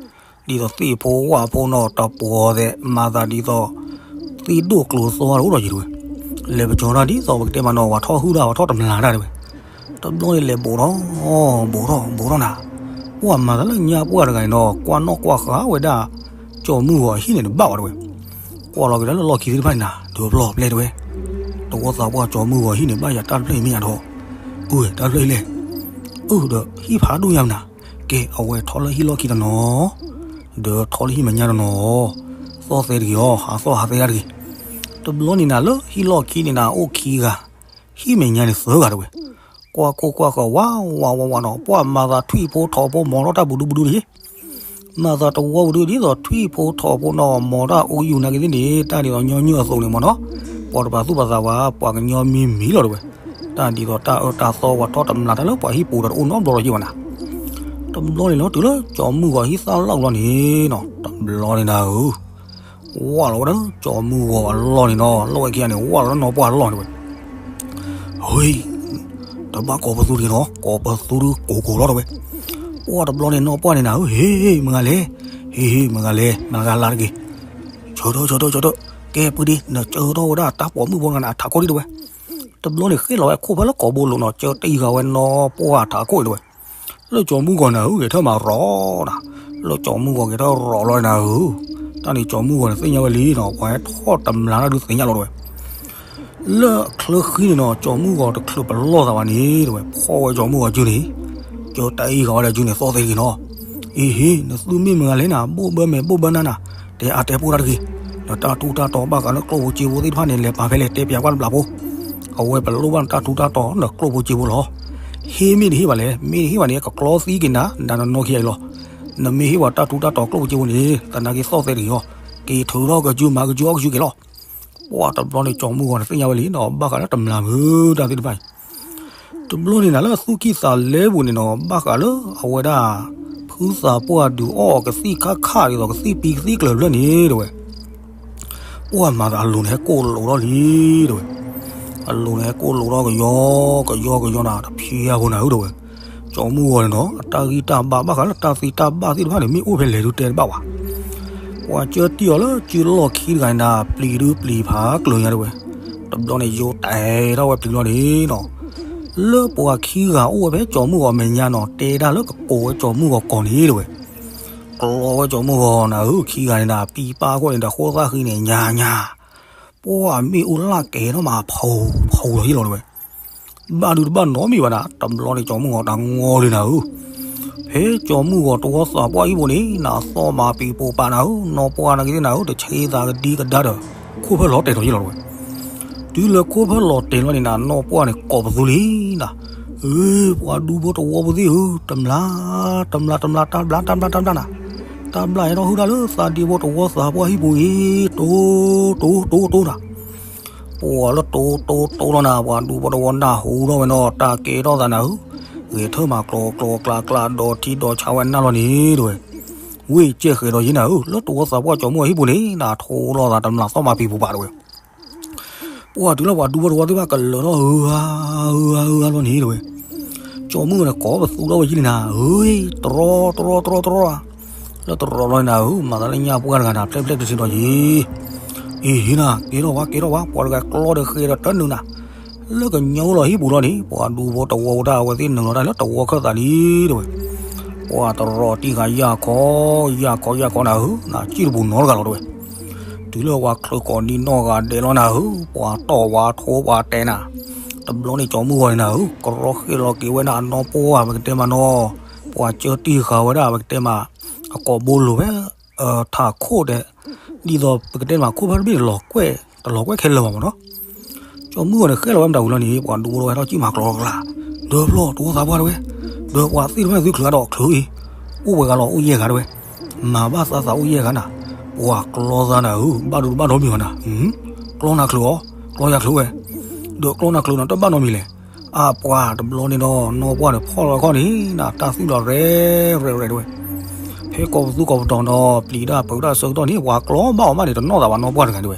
ဒ်သိးသ့ၣ်ဖိဝၣ်ဖိနီၤ တပှီၤသဲး မၤသးဒ်သိး သ့ၣ်ဒိၣ်ကျိၤသီတအိၣ်ဒီးယံၤတဝဲ, လဲၤပကၠီၤတၢ်ဒ်သိးပကတဲမးနီၤ ပှၤထီၣ်ဟုၣ်တၢ် ပှၤထီၣ်တမျးတၢ်တဝဲ, တဘျီန့ၣ်လဲၤဘိးထီၣ်, ဘိးထီၣ် ဘိးထီၣ်နၤ, ပှၤမၤသးလၢညါပှၢ်တဂၤန့ၣ်ဒီး ကွၢ်နီၣ်ကွၢ်ဃာ်ဝဲဒၣ် ကၠီၤမုၢ်ဂီၤအဟံၣ်န့ၣ်တဘၣ်ဘၣ်တဝဲ, ကွၢ်လီၤက့ၤလၢလီၢ်ခံသ့ၣ်တဖၣ်န့ၣ်နၤ ဒုးဖျီၣ်ပျဲၢ်တဝဲ, တဝီသးပှၢ်ကၠီၤမုၢ်ဂီၤဟံၣ်န့ၣ် ဘၣ်ယၤတၢ်တဖျၢၣ်အံၤမ့ၢ်ယၤဒီး, အၢ တၢ်တဖျၢၣ်အံၤလဲၣ်, အၢ ဒီးဟံၣ်ဖးဒိၣ်ညါမနၤ, ကဲ အဝဲထီၣ်လၢဟံၣ်လီၢ်ခံတနီၤ, ဒီးထီၣ်လၢဟံၣ်မဲာ်ညါတနီၤ, သီၣ်သဲတဂ့ၤအီၤ ဟးသီၣ်ဟးသဲတၢ်တဂ့ၤ, တဘျီန့ၣ်နၤလၢဟံၣ်လီၢ်ခံန့ၣ်နၤ အိၣ်ခံဂၤ, ဟံၣ်မဲာ်ညါန့ၣ်သၢဂၤတဝဲ, ကွၢ်ခိၣ်ကွၢ်ဃၢၤဝးဝးဝးဝးနီၤ ပှၤမၤသးထွံၣ်ဖိထိးဖိ မီၤထီၣ်တၢ်ပူၤဒူပူၤဒူတယ့ၣ် မၤသးတဝီပူၤဒူဒ်သိးထွံၣ်ဖိထိးဖိနီၤ မီၤတၢ်အိၣ်ယူၤနာ်က့သ့ၣ်န့ၣ် တၢ်ဒ်သိးညီနုၢ်အသိးန့ၣ်မ့ၢ်နီၤ, ပှၤတပာ်သူၣ်ပာ်သးဝဲ ပှၤကညီမံမံလီၤတဝဲ, တၢ်ဒ်သိးတၢ်အၢတၢ်သီဝဲထီၣ်တမျးတၢ်လၢပှၤဟံၣ်ပူၤဒီးတအိၣ်နီတဘျီလီၤယ့ၣ်ဘၣ်နၤ, တဘျီန့ၣ်လီၤတုၤလၢကၠီၤမုၢ်ဂီၤဟံၣ်သၣ်လီၢ်လီၤန့ၣ်နီၤ တဘျီန့ၣ်နၤဧၢ ဝၢ်လီၤဝဲဒၣ်ကၠီၤမုၢ်ဂီၤအလီၢ်န့ၣ်နီၤ လီၢ်ဝဲခံဂၤန့ၣ် ဝၢ်လီၤဝဲဒၣ်နီၢ်ပှၢ်အလီၢ်န့ၣ်ဝဲ, ဟ့, တဘၣ်ကိးပသူတဂ့ၤနီၤ ကိးပသူဒုးကိးကိးလီၤတဝဲ, ပှၢ်တဘျီန့ၣ်နီၢ်ပှၢ်န့ၣ်နၤဧၢ ဟ့ ဟ့ မုၢ်ဂၤလဲၣ်, ဟ့ ဟ့ မုၢ်ဂၤလဲၣ် မုၢ်ဂၤလါတဂ့ၤ, ဆၢထၢၣ် ဆၢထၢၣ် ဆၢထၢၣ်, ကဲ ပုၢ်ဒ့ နကၢထီၣ်ဝဲဒၣ်တၢ်ပိာ်မုၣ်ဖိတဂၤန့ၣ် အထးခိၣ်ဒံးတဝဲ, တဘျီန့ၣ်ဃ့ၣ်လီၤဝဲခိၣ်ဖဲလၢကိာ်ဘိလိာ်နီၤ ကၢတံၢ်ဃာ်ဝဲနီၢ်ပှၢ်ထးခိၣ်အံၤတဝဲ လၢကၠီၤမုၢ်ဂီၤနၤဧၢ ဂဲၤထၢၣ်မၤရီၤနၤ, လၢကၠီၤမုၢ်ဂီၤဂဲၤထၢၣ်ရီၤလီၤနၤဧၢ, တၢ်န့ၣ်ကၠီၤမုၢ်ဂီၤန့ၣ်သ့ၣ်ညါဝဲလံနီၤ ပှၤဟဲထီၣ်တမျးတၢ်ဒုးသ့ၣ်ညါလီၤတဝဲ, လၢအချၢဃံန့ၣ်နီၤ ကၠီၤမုၢ်ဂီၤတချုးပလီၢ်သးဘၣ်န့ၣ်တဝဲ ဖီၣ်ဝဲကၠီၤမုၢ်ဂီၤကၠူန့ၣ်, ကၢတၢ်အံၤဃာ်ဝဲဒၣ်ကၠူန့ၣ်သီၣ်သ့တဂ့ၤနီၤ, အ့ဟ့ နသုမ့ၢ်မုၢ်ဂၤလဲၣ်နၤ ဘိၣ်ဘၢမဲာ်ဘိၣ်ဘၢနါနၤ, တဲအါတဲပိၢ်တၢ်တဂ့ၤ, နတၢ်ထူးတၢ်တီၤဘၣ်ဃးလၢကျိၣ်ဖိစ့ဖိသ့ၣ်တဖၣ်န့ၣ် လဲၤပာ်ဖဲလဲၣ်တဲပၠးကွၢ်တဘျီဖိ အဝဲပလိၣ်ဘၣ်နတၢ်ထူးတၢ်တီၤနကျိၣ်ဖိစ့ဖိလီၤ. ဟ့ၣ်မ့ၢ်တဟ့ၣ်ဘၣ်လဲၣ်, မ့ၢ်တဟ့ၣ်ဘၣ်န့ၣ် ကကျီသံက့ၤနၤ နၤနနီၢ်ခံဂၤအံၤလီၤ. နမ့ၢ်ဟ့ၣ်ပှၤတၢ်ထူးတၢ်တီၤကျိၣ်ဖိစ့ဖိန့ၣ် သနာ်က့သီၣ်သဲတဂ့ၤအီၤ, က့ၤထုးထီၣ်ကၠူမၤကၠူအီၣ်ကၠူက့ၤလီၤ. ပှၢ်တဘျီန့ၣ် ကၠီၤမုၢ်ဂီၤန့ၣ်သ့ၣ်ညါဝဲလံနီၤ ဘၣ်ဃးလၢတမျးမုၢ်တၢ်သ့ၣ်တဖၣ်အံၤ တဘျီန့ၣ်နၤလၢသူၣ်ကံၢ်သးလဲပူၤန့ၣ်နီၤ ဘၣ်ဃးလၢအဝဲဒၣ် ဖုသးပှၢ်ဒုးအီၣ်ကသံၣ်ခါခါဒ်သိးကသံၣ်ပံကသံၣ်ကျၢၤဖျၢၣ်န့ၣ်တဝဲ, ပှၢ်မၤသးအလိၤန့ၣ်ဟဲကိၢ်လိာ်ထီၣ်လံတဝဲ, အလိၤန့ၣ်ဟဲကိၢ်လိာ်ထီၣ်ကယီ ကယီကယီနၤ တဖျါဖိနၤဧၢတဝဲ, ကၠီၤမုၢ်ဂီၤန့ၣ်နီၤ အတၢ်ဂံၢ်တၢ်ဘါဘၣ်ဃးလၢတၢ်သံတၢ်ဘၣ်သ့ၣ်တဖၣ်န့ၣ် မ့ၢ်အိၣ်ဖဲလဲၣ်ဒုးတဲတဘၣ်ဘၣ် ပှၤကၢတံၢ်အီၤလၢကၠူလီၢ်ခံတဂၤန့ၣ် ပျံၤဒုးပျံၤဖးကျၢၤညါတဝဲ, တဘျီန့ၣ်ယိၤတဲထီၣ်ဝဲပျံၤလီၤန့ၣ်နီၤ, လၢပှၤခံဂၤအိၣ်ဝဲဖဲကၠီၤမုၢ်ဂီၤမဲာ်ညါနီၤ တဲတၢ်လၢကကိးဝဲကၠီၤမုၢ်ဂီၤကိးန့ၣ်တဝဲ, ကျီဝဲကၠီၤမုၢ်ဂီၤနၤဧၢ ခံဂၤန့ၣ်နၤ ပံၤပၢ်ခိၣ်န့ၣ်ဒီးဃိသၣ်ဃံန့ၣ် ညါညါ, ပှၢ်မ့ၣ်အူလၢ်ကဲထီၣ်မးဖီဖီလီၤဟ့ၣ်လီၤတဝဲ ဘၣ်ဒုးတဘၣ်နီတမံၤဘၣ်နၤ တဘျီန့ၣ်ကၠီၤမုၢ်ဂီၤတၢ်ငီလံနၤဧၢ, ဖဲကၠီၤမုၢ်ဂီၤတဝီသးပှၢ်ဟံၣ်ပူၤန့ၣ် နသီၣ်မၤပံၤပိာ်ပာ်နၤဧၢ နီၢ်ပှၢ်နာ်က့သ့ၣ်နၤဧၢ တဆ့သးကဒံကဒါဒီး ခိၣ်ဖၢၣ်လီၤတဲာ်ထီၣ်ယ့ၣ်လီၤတဝဲ, တုၤလၢခိၣ်ဖၢၣ်လီၤတဲာ်လီၤန့ၣ်နၤ နီၢ်ပှၢ်န့ၣ်ကိးပသူလံနၤ, အၢ ပှၤဒူဖိတဝီဖိသ့ၣ်ဧၢ တမျး တမျး တမျး တၢ်ဘျါတၢ်ဘျါတၢ်ဘျါနၤ, တၢ်ဘျါဟဲထီၣ်ဟုၣ်တၢ်လၢသးဒ့ဖိတဝီသးပှၢ်ဟံၣ်ပူၤအံၤ တိတိတိတိနၤ ပှၤလၢတိတိတိလီၤနၤ ပှၤဒူဖိတဝီနၢ်ဟူထီၣ်ဝဲနီၤ တၢ်ကဲထီၣ်သးနၤဧၢ, ဂဲၤထၢၣ်မၤကျိၤကျိၤကျါကျါ ဒီးထံဒီးဆါဝဲနၢ်လီၤန့ၣ်တဝဲ, ဝ့ၢ်ကဲဃဲၤဒီးယ့ၣ်နၤဧၢ, လၢတဝီသးပှၢ်ကၠီၤမုၢ်အဟံၣ်ပူၤန့ၣ် နထိလီၤသးတမျးသီၣ်မၤပံၤပူၤပာ်တဝဲ ပှၢ်တုၤလၢပှၤဒူဖိတဝီသ့ၣ်တဖၣ်ကလၢာ်ထီၣ်ဧၢဧါ ဧၢဧါ ဧၢဧါလီၤန့ၣ်တဝဲ, ကၠီၤမုၢ်န့ၣ်ကိးပသူထီၣ်ဝဲယ့ၣ်လံနၤ, ဧၢ တရီတရီတရီတရီဧါ, လၢတရီလီၤန့ၣ်နၤဧၢ မၤသးလၢညၣ်ပှၢ်တဂၤနၤ ဖျဲၣ်ဖျဲၣ်တထံဒီးယ့ၣ်, အ့ၣ်နၤ ကဲထီၣ်ဝဲ ကဲထီၣ်ဝဲ ပှၤတဂၤကျီဒီးဃဲၤဒီးတၢ်နုာ်နၤ, လၢကညီလီၤဟံၣ်ပူၤလီၤန့ၣ် ပှၤဒူဖိတဝီဝဲဒၣ်အဝဲသ့ၣ်နုာ်လီၤတၢ်လၢတဝီခၢၣ်သးလံတဝဲ, ပှၤတရီတံၢ်ဃာ်ယၢ်ခီ ယၢ်ခီယၢ်ခီနၤဧၢ နစံၣ်တပူၤနီတဂၤလီၤတဝဲ တုၤလၢပှၤချုးကိးနံၤနီၢ်ဂၤဒဲးလီၤနၤဧၢ, ပှၤတီၢ်ဝဲထိပှၤတဲနၤ, တဘျီန့ၣ်ကၠီၤမုၢ်ဂီၤန့ၣ်နၤဧၢ, ကရီဃ့ၣ်လီၤက့ၤဝဲဒၣ်အနီၢ်ပှၢ် ပကတဲမးနီၤ, ပှၤကၢတံၢ်ဃာ်ဝဲဒၣ် ပကတဲမး, အကိာ်ဘိလိၤဝဲ, ထးခိၣ်ဒဲး, ဒ်သိးပကတဲမး ခိၣ်ဖၢၣ်တဘ့ၣ်တလီၤကွဲၢ်, တလီၤကွဲၢ်ခဲလၢာ်ဘၣ်မးနီၤ ကၠီၤမုၢ်ဂီၤန့ၣ် ဃဲလီၤဝဲမတၤဝံၤလီၤန့ၣ် ပှၤဒူဖိတဝီဟဲထီၣ်စံၣ်မၤကျီကျါ, ဒီးဖျီၣ်တဝီသးပှၢ်တဝဲ, ဒီးပှၤသ့ၣ်တဖၣ်န့ၣ်သုချုးအါဒီးချုးအံၤ, အိၣ်ဝဲဂၤလီၤအိၣ်ယဲၢ်ဂၤတဝဲ, မၤဘၣ်သးသးအိၣ်ယဲၢ်ဂၤနၤ, ပှၤကျီသးနၤဧၢ, ဘၣ်ဒိတဘၣ်ဒီမံၤဘၣ်နၤ, ကျီနၤချုးအီၤ, ကျီယၤချုးဝဲ, ဒီးကျီနၤချုးနီၤတဘၣ်နီတမံၤလဲၣ်, အပှၤတဘျီန့ၣ်ဒီး နီၢ်ပှၢ်န့ၣ်ဖီၣ်လီၤခီၣ်န့ၣ် နတၢ်သွံၣ်ဒီးရဲၣ်ရဲၣ်ရဲၣ်တဝဲ ဖဲကိးပသူကိးပတီၤဒီး ပျံၤတၢ်ပၢတၢ်ဆၢကတီၢ်န့ၣ် ပှၤကျီဘၣ်အီၤမးန့ၣ် တနီၣ်သးဘၣ်နီၢ်ပှၢ်တဂၤဒၣ်ဝဲ.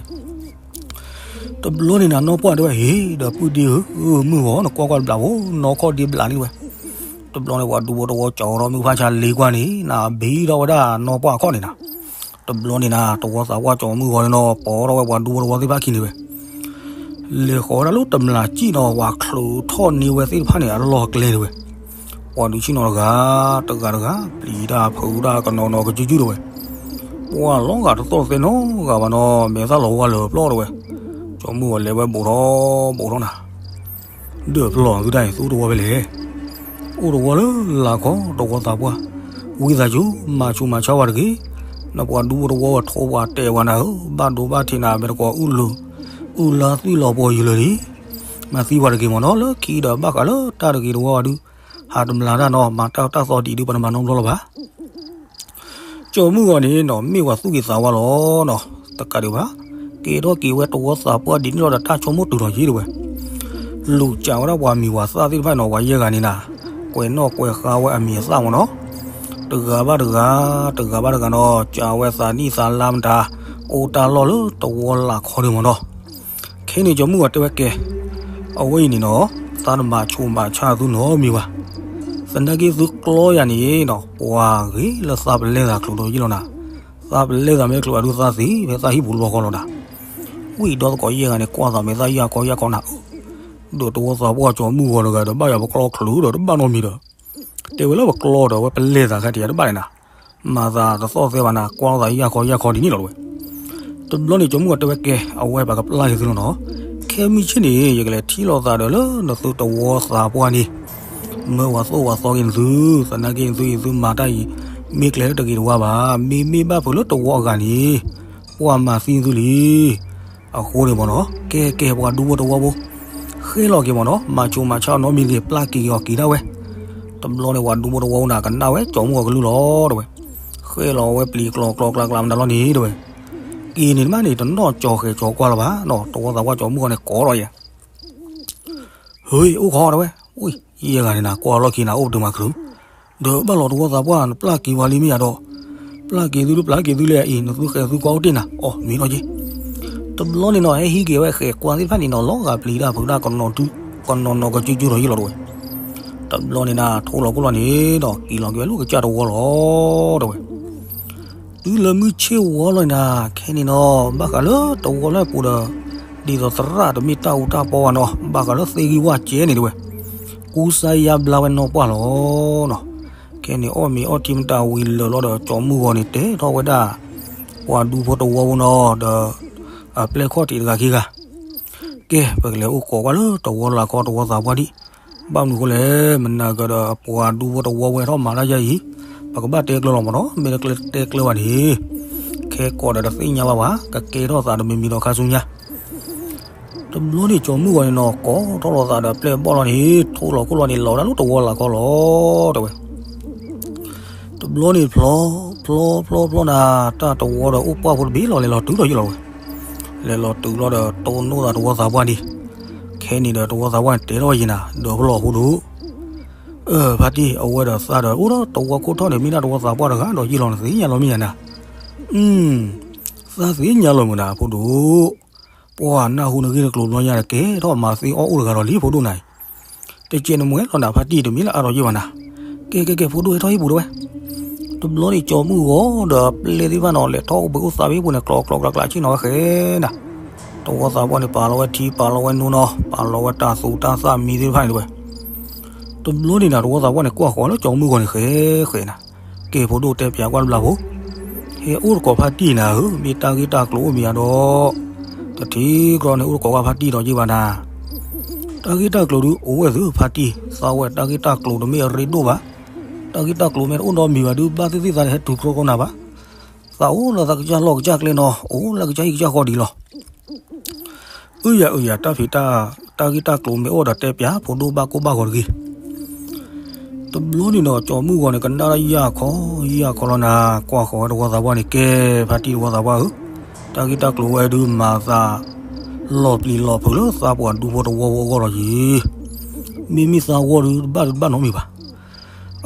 တဘျီန့ၣ်နၤနီၢ်ပှၢ်တဲဝဲ ဟ့ၣ် ဒီပုၢ်ဒ့ဧၢ, မုၢ်ဂီၤ နကွၢ်ကွၢ်တဘျီဖိ နီၢ်ခီၣ်ဒ့ဘျးလံဝဲ. တဘျီန့ၣ်ပှၤဒူဖိတဝီကၠီၤထီၣ်မုၢ်ဖးဆါလ့ကွၢ်န့ၣ် နဘံထီၣ်ဝဲဒၣ်နီၢ်ပှၢ်အခီၣ်န့ၣ်နၤ. တဘျီန့ၣ်နၤ တဝီသးပှၢ်ကၠီၤမုၢ်ဂီၤန့ၣ်နီၤ ပိာ်ထီၣ်ဝဲပှၤဒူဖိတဝီသ့ၣ်တဖၣ်ခံန့ၣ်ဝဲ, လဲၤဃီၤဝဲဒၣ်လၢတမျၢ်စံၣ်နီၤ ပှၤချုးထီၣ်န့ၢ်ဝဲသ့ၣ်တဖၣ်န့ၣ် အလီၢ်ကျဲန့ၣ်ဝဲ, ပှၤဒုးဆ့ၣ်နီၤတဂၤ တဂၤတဂၤ ပျံၤတၢ်ဖုးတၢ်ကနီၤနီၤကစုကစုတဲဝဲ, ပှၤလီၤဂာ်တသီၣ်သဲနီတဂၤဘၣ်နီၤ မဲာ်သၣ်လီၤဝါလၢာ်ပျီတဲဝဲ, ကၠီၤမုၢ်ဂီၤလဲၤဝဲဘူးထီၣ်ဘူးထီၣ်နၤ ဒီးပလီၢ်သုတၢ်အံၤ သုအိၣ်တဝီဖဲလဲၣ်, အိၣ်တဝီလၢလာ်ခီတဝီသးပှၢ်, ဝံသးစူၤ မၤဆူးမၤဆါဝဲတဂ့ၤ, နပှၤဒူဖိတဝီဝဲထိးပှၤတဲာ်ဝဲနၤဧၢ, ဘၣ်ဒိဘၣ်ထံးနၤ မ့ၢ်တကိးအုၣ်လၢ အုၣ်လါသွံၣ်လီၤပှီၤယုာ်လၢာ်လံ, မၤသံပှၤတဂ့ၤမ့ၢ်နီၤ လၢခံဒီးဘၣ်ဃးလၢတၢ်တဂ့ၤတဝီဝဲဒုး, ဟးတမျၢ်တၢ်နီၤ မၤတၢ်တၢ်သီဒံးဒုး ပနမၤနီတဘျီလၢၤဘၣ် ကၠီၤမုၢ်ဂီၤန့ၣ်နီၤ မ့ၢ်ပှၤသူၣ်ဂ့ၤသးဝါလီၤနီၤ, တကးဒံးဘၣ်, ကဲထီၣ်က့ၤဝဲတဝီသးပှၢ်ဒ်န့ၣ်လီၤဒီး တၢ်ဆိကမိၣ်တုၤထီၣ်ယံၤတဲဝဲ, လူၤစးဝဲဒၣ်ပှၤမံၤပှၤသၣ်သ့ၣ်တဖၣ်နီၤ ပှၤယဲၢ်ဂၤန့ၣ်နၤ, ကွဲးနီၣ်ကွဲးဃါဝဲအမံၤအသၣ်မ့ၢ်နီၤ, တဂၤဘၣ်တဂၤ, တဂၤဘၣ်တဂၤနီၤ စးဝဲသးနံၣ်သးလါမတၤ, အိၣ်တၢ်လီၢ်လၢတဝီလာ်ခီန့ၣ်မ့ၢ်နီၤ ခဲန့ၣ်ကၠီၤမုၢ်ဂီၤတဲဝဲကဲ, အဝဲအံၤန့ၣ်နီၤ, သးတဘၣ်ဆူးဘၣ်ဆါသုနီတမံၤဘၣ်, သနာ်က့သုကျီယၤန့ၣ်နီၤ ပှၤဂ့ၤလၢသးပလဲသးကျိၤဒီးယံာ်လီၤနၤ, သးပလဲသးမ့ၢ်ကျိၤအဒုးသးသ့ဖဲသးဟံၣ်ပူၤလီၢ်ဃီလီၤနၤ, ဝံၤဒီးသကိးယဲၢ်ဂၤန့ၣ် ကွၢ်သးမ့ၢ်သးယၢ်ခီယၢ်ခီနၤ, ဒီးတဝီသးပှၢ်ကၠီၤမုၢ်ဂီၤတဂၤဒီး ဘၣ်ယၤပကျီချုးဒီးတဘၣ်နီတမံၤဒီး, တဲဝဲလၢပကျီဒီး အဝဲပလဲသးခဲတယၤတဘၣ်န့ၣ်နၤ, မၤသးတသီၣ်သဲဘၣ်နၤ ကွၢ်လိာ်သးယၢ်ခီယၢ်ခီဒ်န့ၣ်လီၤတဲဝဲ, တဘျီန့ၣ်ကၠီၤမုၢ်ဂီၤတဲဝဲကဲ အဝဲပကပျၢ်က့ၤသုလီၤနီၤ, ခဲမုၢ်ဆ့ၣ်န့ၣ် ယကလဲၤထံၣ်လိာ်သးဒီးလၢနသုတဝီသးပှၢ်န့ၣ်, မၢဝဲသိၣ်ဝဲသီက့ၤနသု, သနာ်က့နသုအံၤသုမၤတၢ်အံၤ, မ့ၢ်ကျဲလၢတဂ့ၤတဝါဘၣ်, မ့မ့ၢ်ဘၣ်ဖုးလၢတဝီအဂၤန့ၣ်, ပှၤမၤသံသုလံ အဃိန့ၣ်မ့ၢ်နီၤ ကဲကဲပှၤဒူဖိတဝီဖိ, ဃဲလီၤက့ၤမ့ၢ်နီၤ မၤဆူးမၤဆါနီတမံၤတဂ့ၤ ပျၢ်က့ၤအီၤက့ၤဒၣ်ဝဲ, တဘျီန့ၣ်ပှၤဒူဖိတဝီဖိနၤ ကနၣ်ဝဲကၠီၤမုၢ်ဂီၤကလုၢ်လီၤတဲဝဲ, ဃဲလီၤဝဲပျံၤကျီၤကျီၤကျါကျါမတၤလီၤန့ၣ်တဲဝဲ, က့ၤန့ၣ်တမ့ၢ်န့ၣ် တနီၣ်ကၠီၤဃဲၤကၠီၤကွၢ်လၢၤဘၣ်နီၤ တဝီသးပှၢ်ကၠီၤမုၢ်ဂီၤန့ၣ်ကိးလီၤယဲ ဟ့ၣ် အိၣ်ခိးတဲဝဲ, ယဲၢ်ဂၤန့ၣ်နၤကွၢ်လီၢ်ခံနၤအိၣ်ပတုာ်မၤချုး, ဒီးဘၣ်လီၤတဝီသးပှၢ်နပျၢ်က့ၤဝဲလံမ့ၢ်ယၤဒီး, ပျၢ်က့ၤသုလၢပျၢ်က့ၤသုလဲၣ်အံၤ နသုဃဲၤသုကွၢ်အိၣ်တ့ၢ်နၤ အီၣ်မ့ၢ်နီၤက့ တဘျီန့ၣ်နီၤ ဟဲဟံးက့ၤဝဲဃဲၤကွၢ်သ့ၣ်တဖၣ်န့ၣ်နီၤ လီၤဂာ်ပျံၤတၢ်ဖုးတၢ်ကနီၤဒုး, ကနီၤနီၤကစုကစုထီၣ်ယံာ်လီၤတဲဝဲ, တဘျီန့ၣ်နၤ ထိၣ်လီၤခိၣ်လီၤန့ၣ်ဒီး က့ၤလီၤက့ၤဝဲလၢကစၢ်တဝီလီၤတဲဝဲ တုၤလၢမုၢ်ဆ့ၣ်ဝီလီၤနၤ ခဲန့ၣ်နီၤ ဘၣ်ဃးလၢတဝီလၢအပူၤဒီး, ဒ်သိးသရၣ်တမ့ၢ်တၢ်အူတၢ်ပီဘၣ်နီၤ ဘၣ်ဃးလၢသ့ၣ်ဂံၢ်ဝၣ်ကဲန့ၣ်တဲဝဲ, ကူစါယါဘျါဝဲနီၢ်ပှၢ်လီၤနီၤ, ခဲန့ၣ်အီၣ်မ့ၤအီထံမတၤဝံၤလၢာ်လီၤဒီး ကၠီၤမုၢ်ဂီၤန့ၣ် တဲထီၣ်ဝဲဒၣ် ပှၤဒူဖိတဝီဖိနီၤ ဒီး အပျဲၢ်ခီၣ်ထံးတဂၤခံဂၤ ကဲ ပကလဲၤအိၣ်ကိးကွၢ်လၢတဝီလၢ်ခီတဝီသးပှၢ်ဒံး, ဘၣ်မနုၤဃိလဲၣ် မနၤကဒီးအပှၤဒူဖိတဝီဝဲထီၣ်မၤတၢ်ယါအံၤ, ပကဘၣ်တဲကျၢၤလီၤမ့ၢ်နီၤ မ့ၢ်တကျၢၤတဲကျၢၤဘၣ်န့ၣ်, ခဲကိးဒီးတသ့ၣ်ညါဘၣ်ဘၣ် ကကဲထီၣ်သးတမံၤမံၤဒီးခါဆူညါ တဘျီန့ၣ်ကၠီၤမုၢ်ဂီၤန့ၣ်နီၤ ကိးထီၣ်လီၤသးဒီးပျဲၢ်ဘီၣ်လီၤန့ၣ် ထိၣ်လီၤခိၣ်လီၤန့ၣ် လီၤဒၣ်လၢတဝီလၢ်ခီလီၤ တဲဝဲ တဘျီန့ၣ်ဖျီ ဖျီဖျီဖျီနၤ တၢ်တဝီဒီးအိၣ်ပှၢ်ဖိတဘ့ၣ်လီၤ လဲၤလီၤတုၤလီၤယံာ်လီၤဝဲ, လဲၤလီၤတုၤလီၤဒီး တိၢ်နီၣ်သးတဝီသးပှၢ်န့ၣ်, ခဲန့ၣ်ဒီးတဝီသးပှၢ်န့ၣ် တဲထီၣ်ဝဲယံၤနၤ ဒီးပလီၢ်ဖိဒိၣ်, အၢ ဖါတံၢ် အဝဲဒီးသးဒီးအိၣ်ဒီးတဝီခိၣ်ထီၣ်န့ၣ် မ့ၢ်ဒၣ်တဝီသးပှၢ်တဂၤဒီးယံာ်လီၤ နသ့ၣ်ညါလီၤမ့ၢ်ယၤနၤ, အု သးသ့ၣ်ညါလီၤမုၢ်နၤဖိဒိၣ် ပှၤနၢ်ဟူနဂ့ၢ်တကျိၤဘျီညါဒီး ကဲထီၣ်မၤသ့အီၣ်အိၣ်တဂၤဒီးလံဖိဒိၣ်နၤအံၤ, တကဲးနမှဲလီၤနၤ ဖါတံၢ် တမ့ၢ်လၢအါထီၣ်ယံာ်ဘၣ်နၤ, ကဲကဲကဲ ဖိဒိၣ်ဟဲထီၣ်ဟံၣ်ပူၤတဲဝဲ, တဘျီန့ၣ်ကၠီၤမုၢ်ဂီၤဒီးပျဲၢ်သ့ၣ်တဖၣ်နီၤ လဲၤထီၣ်အိၣ်ဘှံးအိၣ်သါဘ့ၣ်ပူၤန့ၣ် ကျီကျီကျါကျါဆ့ၣ်နီၤဝဲဃဲနၤ, တဝီသးပှၢ်န့ၣ် ပာ်လီၤဝဲထံ ပာ်လီၤဝဲနိနီၤ ပာ်လီၤဝဲတၢ်သူတၢ်သၣ်မံသ့ၣ်တဖၣ်န့ၣ်တဲဝဲ တဘျီန့ၣ်နၤ တဝီသးပှၢ်န့ၣ် ကွၢ်ဃီၤလၢကၠီၤမုၢ်ဂီၤန့ၣ်ဃဲဃဲနၤ, ကဲဖိဒိၣ်တဲပၠးကွၢ်တဘျီဖိ, ဟဲအိၣ်တကိးဖါတံၢ်နၤဧၢ မ့ၢ်တၢ်ဂ့ၢ်တၢ်ကျိၤအိၣ်မ့ၢ်ယၤဒီး, တထံၣ်ကြီန့ၣ်အိၣ်တကိးကွၢ်ဖါတံၢ်ဒီးယ့ၢ်ဘၣ်နၤ, တၢ်ဂ့ၢ်တၢ်ကျိၤဒုးအိၣ်ဝဲသုဖါတံၢ် သးဝဲတၢ်ဂ့ၢ်တၢ်ကျိၤတမ့ၢ်အရ့ဒိၣ်ဘၣ်, တၢ်ဂ့ၢ်တၢ်ကျိၤမ့ၢ်တအိၣ်နီတမံၤဘၣ်ဒုး ဘၣ်သ့ၣ်သ့ၣ်သးန့ၣ် ဟဲတုၤကြီကြီနၤဘၣ် သးအိၣ်လၢသးကစၢ်လီၢ်ကစၢ်ကျဲနီၤ အိၣ်လၢကစၢ်ဟံၣ်ကစၢ်ဃီဒံးလီၤ. အုယၤအုယၤ တၢ်ဖံးတၢ် တၢ်ဂ့ၢ်တၢ်ကျိၤမ့ၢ်အိၣ်ဒီးတဲပၠး ဖိဒိၣ်ဘၣ်ကိၢ်ဘၣ်ဂီၤတဂ့ၤ. တဘျီန့ၣ်ဒီး ကၠီၤမုၢ်ဂီၤန့ၣ် ကနၣ်ဒၣ်ယၢ်ခီ ယၢ်ခီလီၤနၤ ကွၢ်ဃီၤဝဲတဝီသးပှၢ်န့ၣ် ကဲ ဖါတံၢ်တဝီသးပှၢ်ဧၢ, တၢ်ဂ့ၢ်တၢ်ကျိၤဝဲဒုးမၤသး လီၤပျံၤလီၤဖုးလၢသးပှၢ်ဒူဖိတဝီဖိအဂီၢ်လီၤယံၤ. မ့မ့ၢ်သးဂီၢ်ဒုးတဘၣ်ဒုးတဘၣ်နီတမံၤဘၣ်.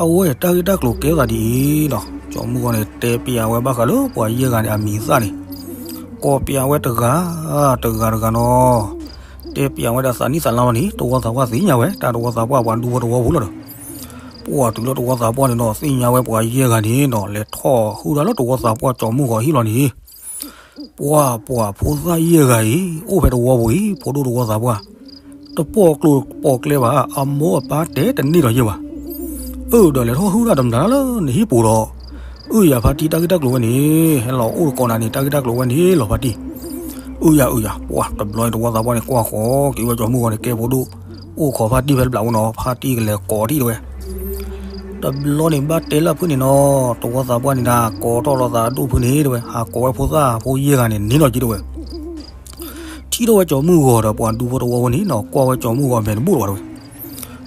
အဝဲတၢ်ဂ့ၢ်တၢ်ကျိၤကဲသးဒ်အံၤနီၤ, ကၠီၤမုၢ်ဂီၤန့ၣ် တဲပၠးဝဲဘၣ်ဃးလၢပှၤယဲၢ်ဂၤန့ၣ် အမံၤအသၣ်န့ၣ်, ကိးပၠးဝဲတဂၤ တဂၤတဂၤနီၤ, တဲပၠးဝဲဒၣ်သးနံၣ်သးလါလီၤန့ၣ် တဝီသးပှၢ်သ့ၣ်ညါဝဲ တၢ်တဝီသးပှၢ်ပှၤဒူဖိတဝီဖိလီၤဒီး, ပှၢ်တုၤလၢတဝီသးပှၢ်န့ၣ်ဒီး သ့ၣ်ညါဝဲပှၤယဲၢ်ဂၤန့ၣ်ဒီး လဲၤထီၣ်ဟုၣ်တၢ်လၢတဝီသးပှၢ်ကၠီၤမုၢ်ဂီၤဟံၣ်လီၤန့ၣ်, ပှၢ်ပှၢ်ဖိသၣ်ယဲၢ်ဂၤအံၤ အိၣ်ဖဲတဝီပူၤအံၤ ဖိဒိၣ်တဝီသးပှၢ်, တပိာ်ကျိၤပိာ်ကျဲဘၣ် အမိၢ်အပၢ်တဲတန့ၢ်ဒီးယဲၢ်ဘၣ်. အၢၣ်ဒီးလဲၤထီၣ်ဟုၣ်တၢ်တမျၢ်လၢနဟံၣ်ပူၤဒီး, အၢၣ်ယၤဖါတံၢ်တၢ်ဂ့ၢ်တၢ်ကျိၤဝဲန့ၣ် ဟဲလီၤအိၣ်တကိးနၤန့ၣ် တၢ်ဂ့ၢ်တၢ်ကျိၤဝဲန့ၣ်လီၤဖါတံၢ်. အၢၣ်ယၤအၢၣ်ယၤ ပှၢ်တဘျီန့ၣ်တဝီသးပှၢ်န့ၣ် ကွၢ်ဃီၤက့ၤဝဲကၠီၤမုၢ်ဂီၤန့ၣ် ကဲဖိဒိၣ်, အိၣ်ခိးဖါတံၢ်ဖဲတဘျီဝဲနီၤ ဖါတံၢ်ကလဲၤကိးထံၣ်တဝဲ တဘျီန့ၣ်ဘၣ်တဲလၢဖုၣ်န့ၣ်နီၤ တဝီသးပှၢ်န့ၣ်ဒၣ် ကိးထီၣ်လီၤသးဒိၣ်ဖုၣ်န့ၣ်တဝဲ ဟးကိးဝဲဖိသၣ်ဖိယဲၢ်ဂၤန့ၣ် န့ၢ်လီၤက့ၤတဝဲ, ထံၣ်ထီၣ်ဝဲကၠီၤမုၢ်ဂီၤဒီး ပှၤဒူဖိတဝီဖိန့ၣ်နီၤ ကွၢ်ဝဲကၠီၤမုၢ်ဂီၤမဲာ်တဘိၣ်တဝဲတဝဲ,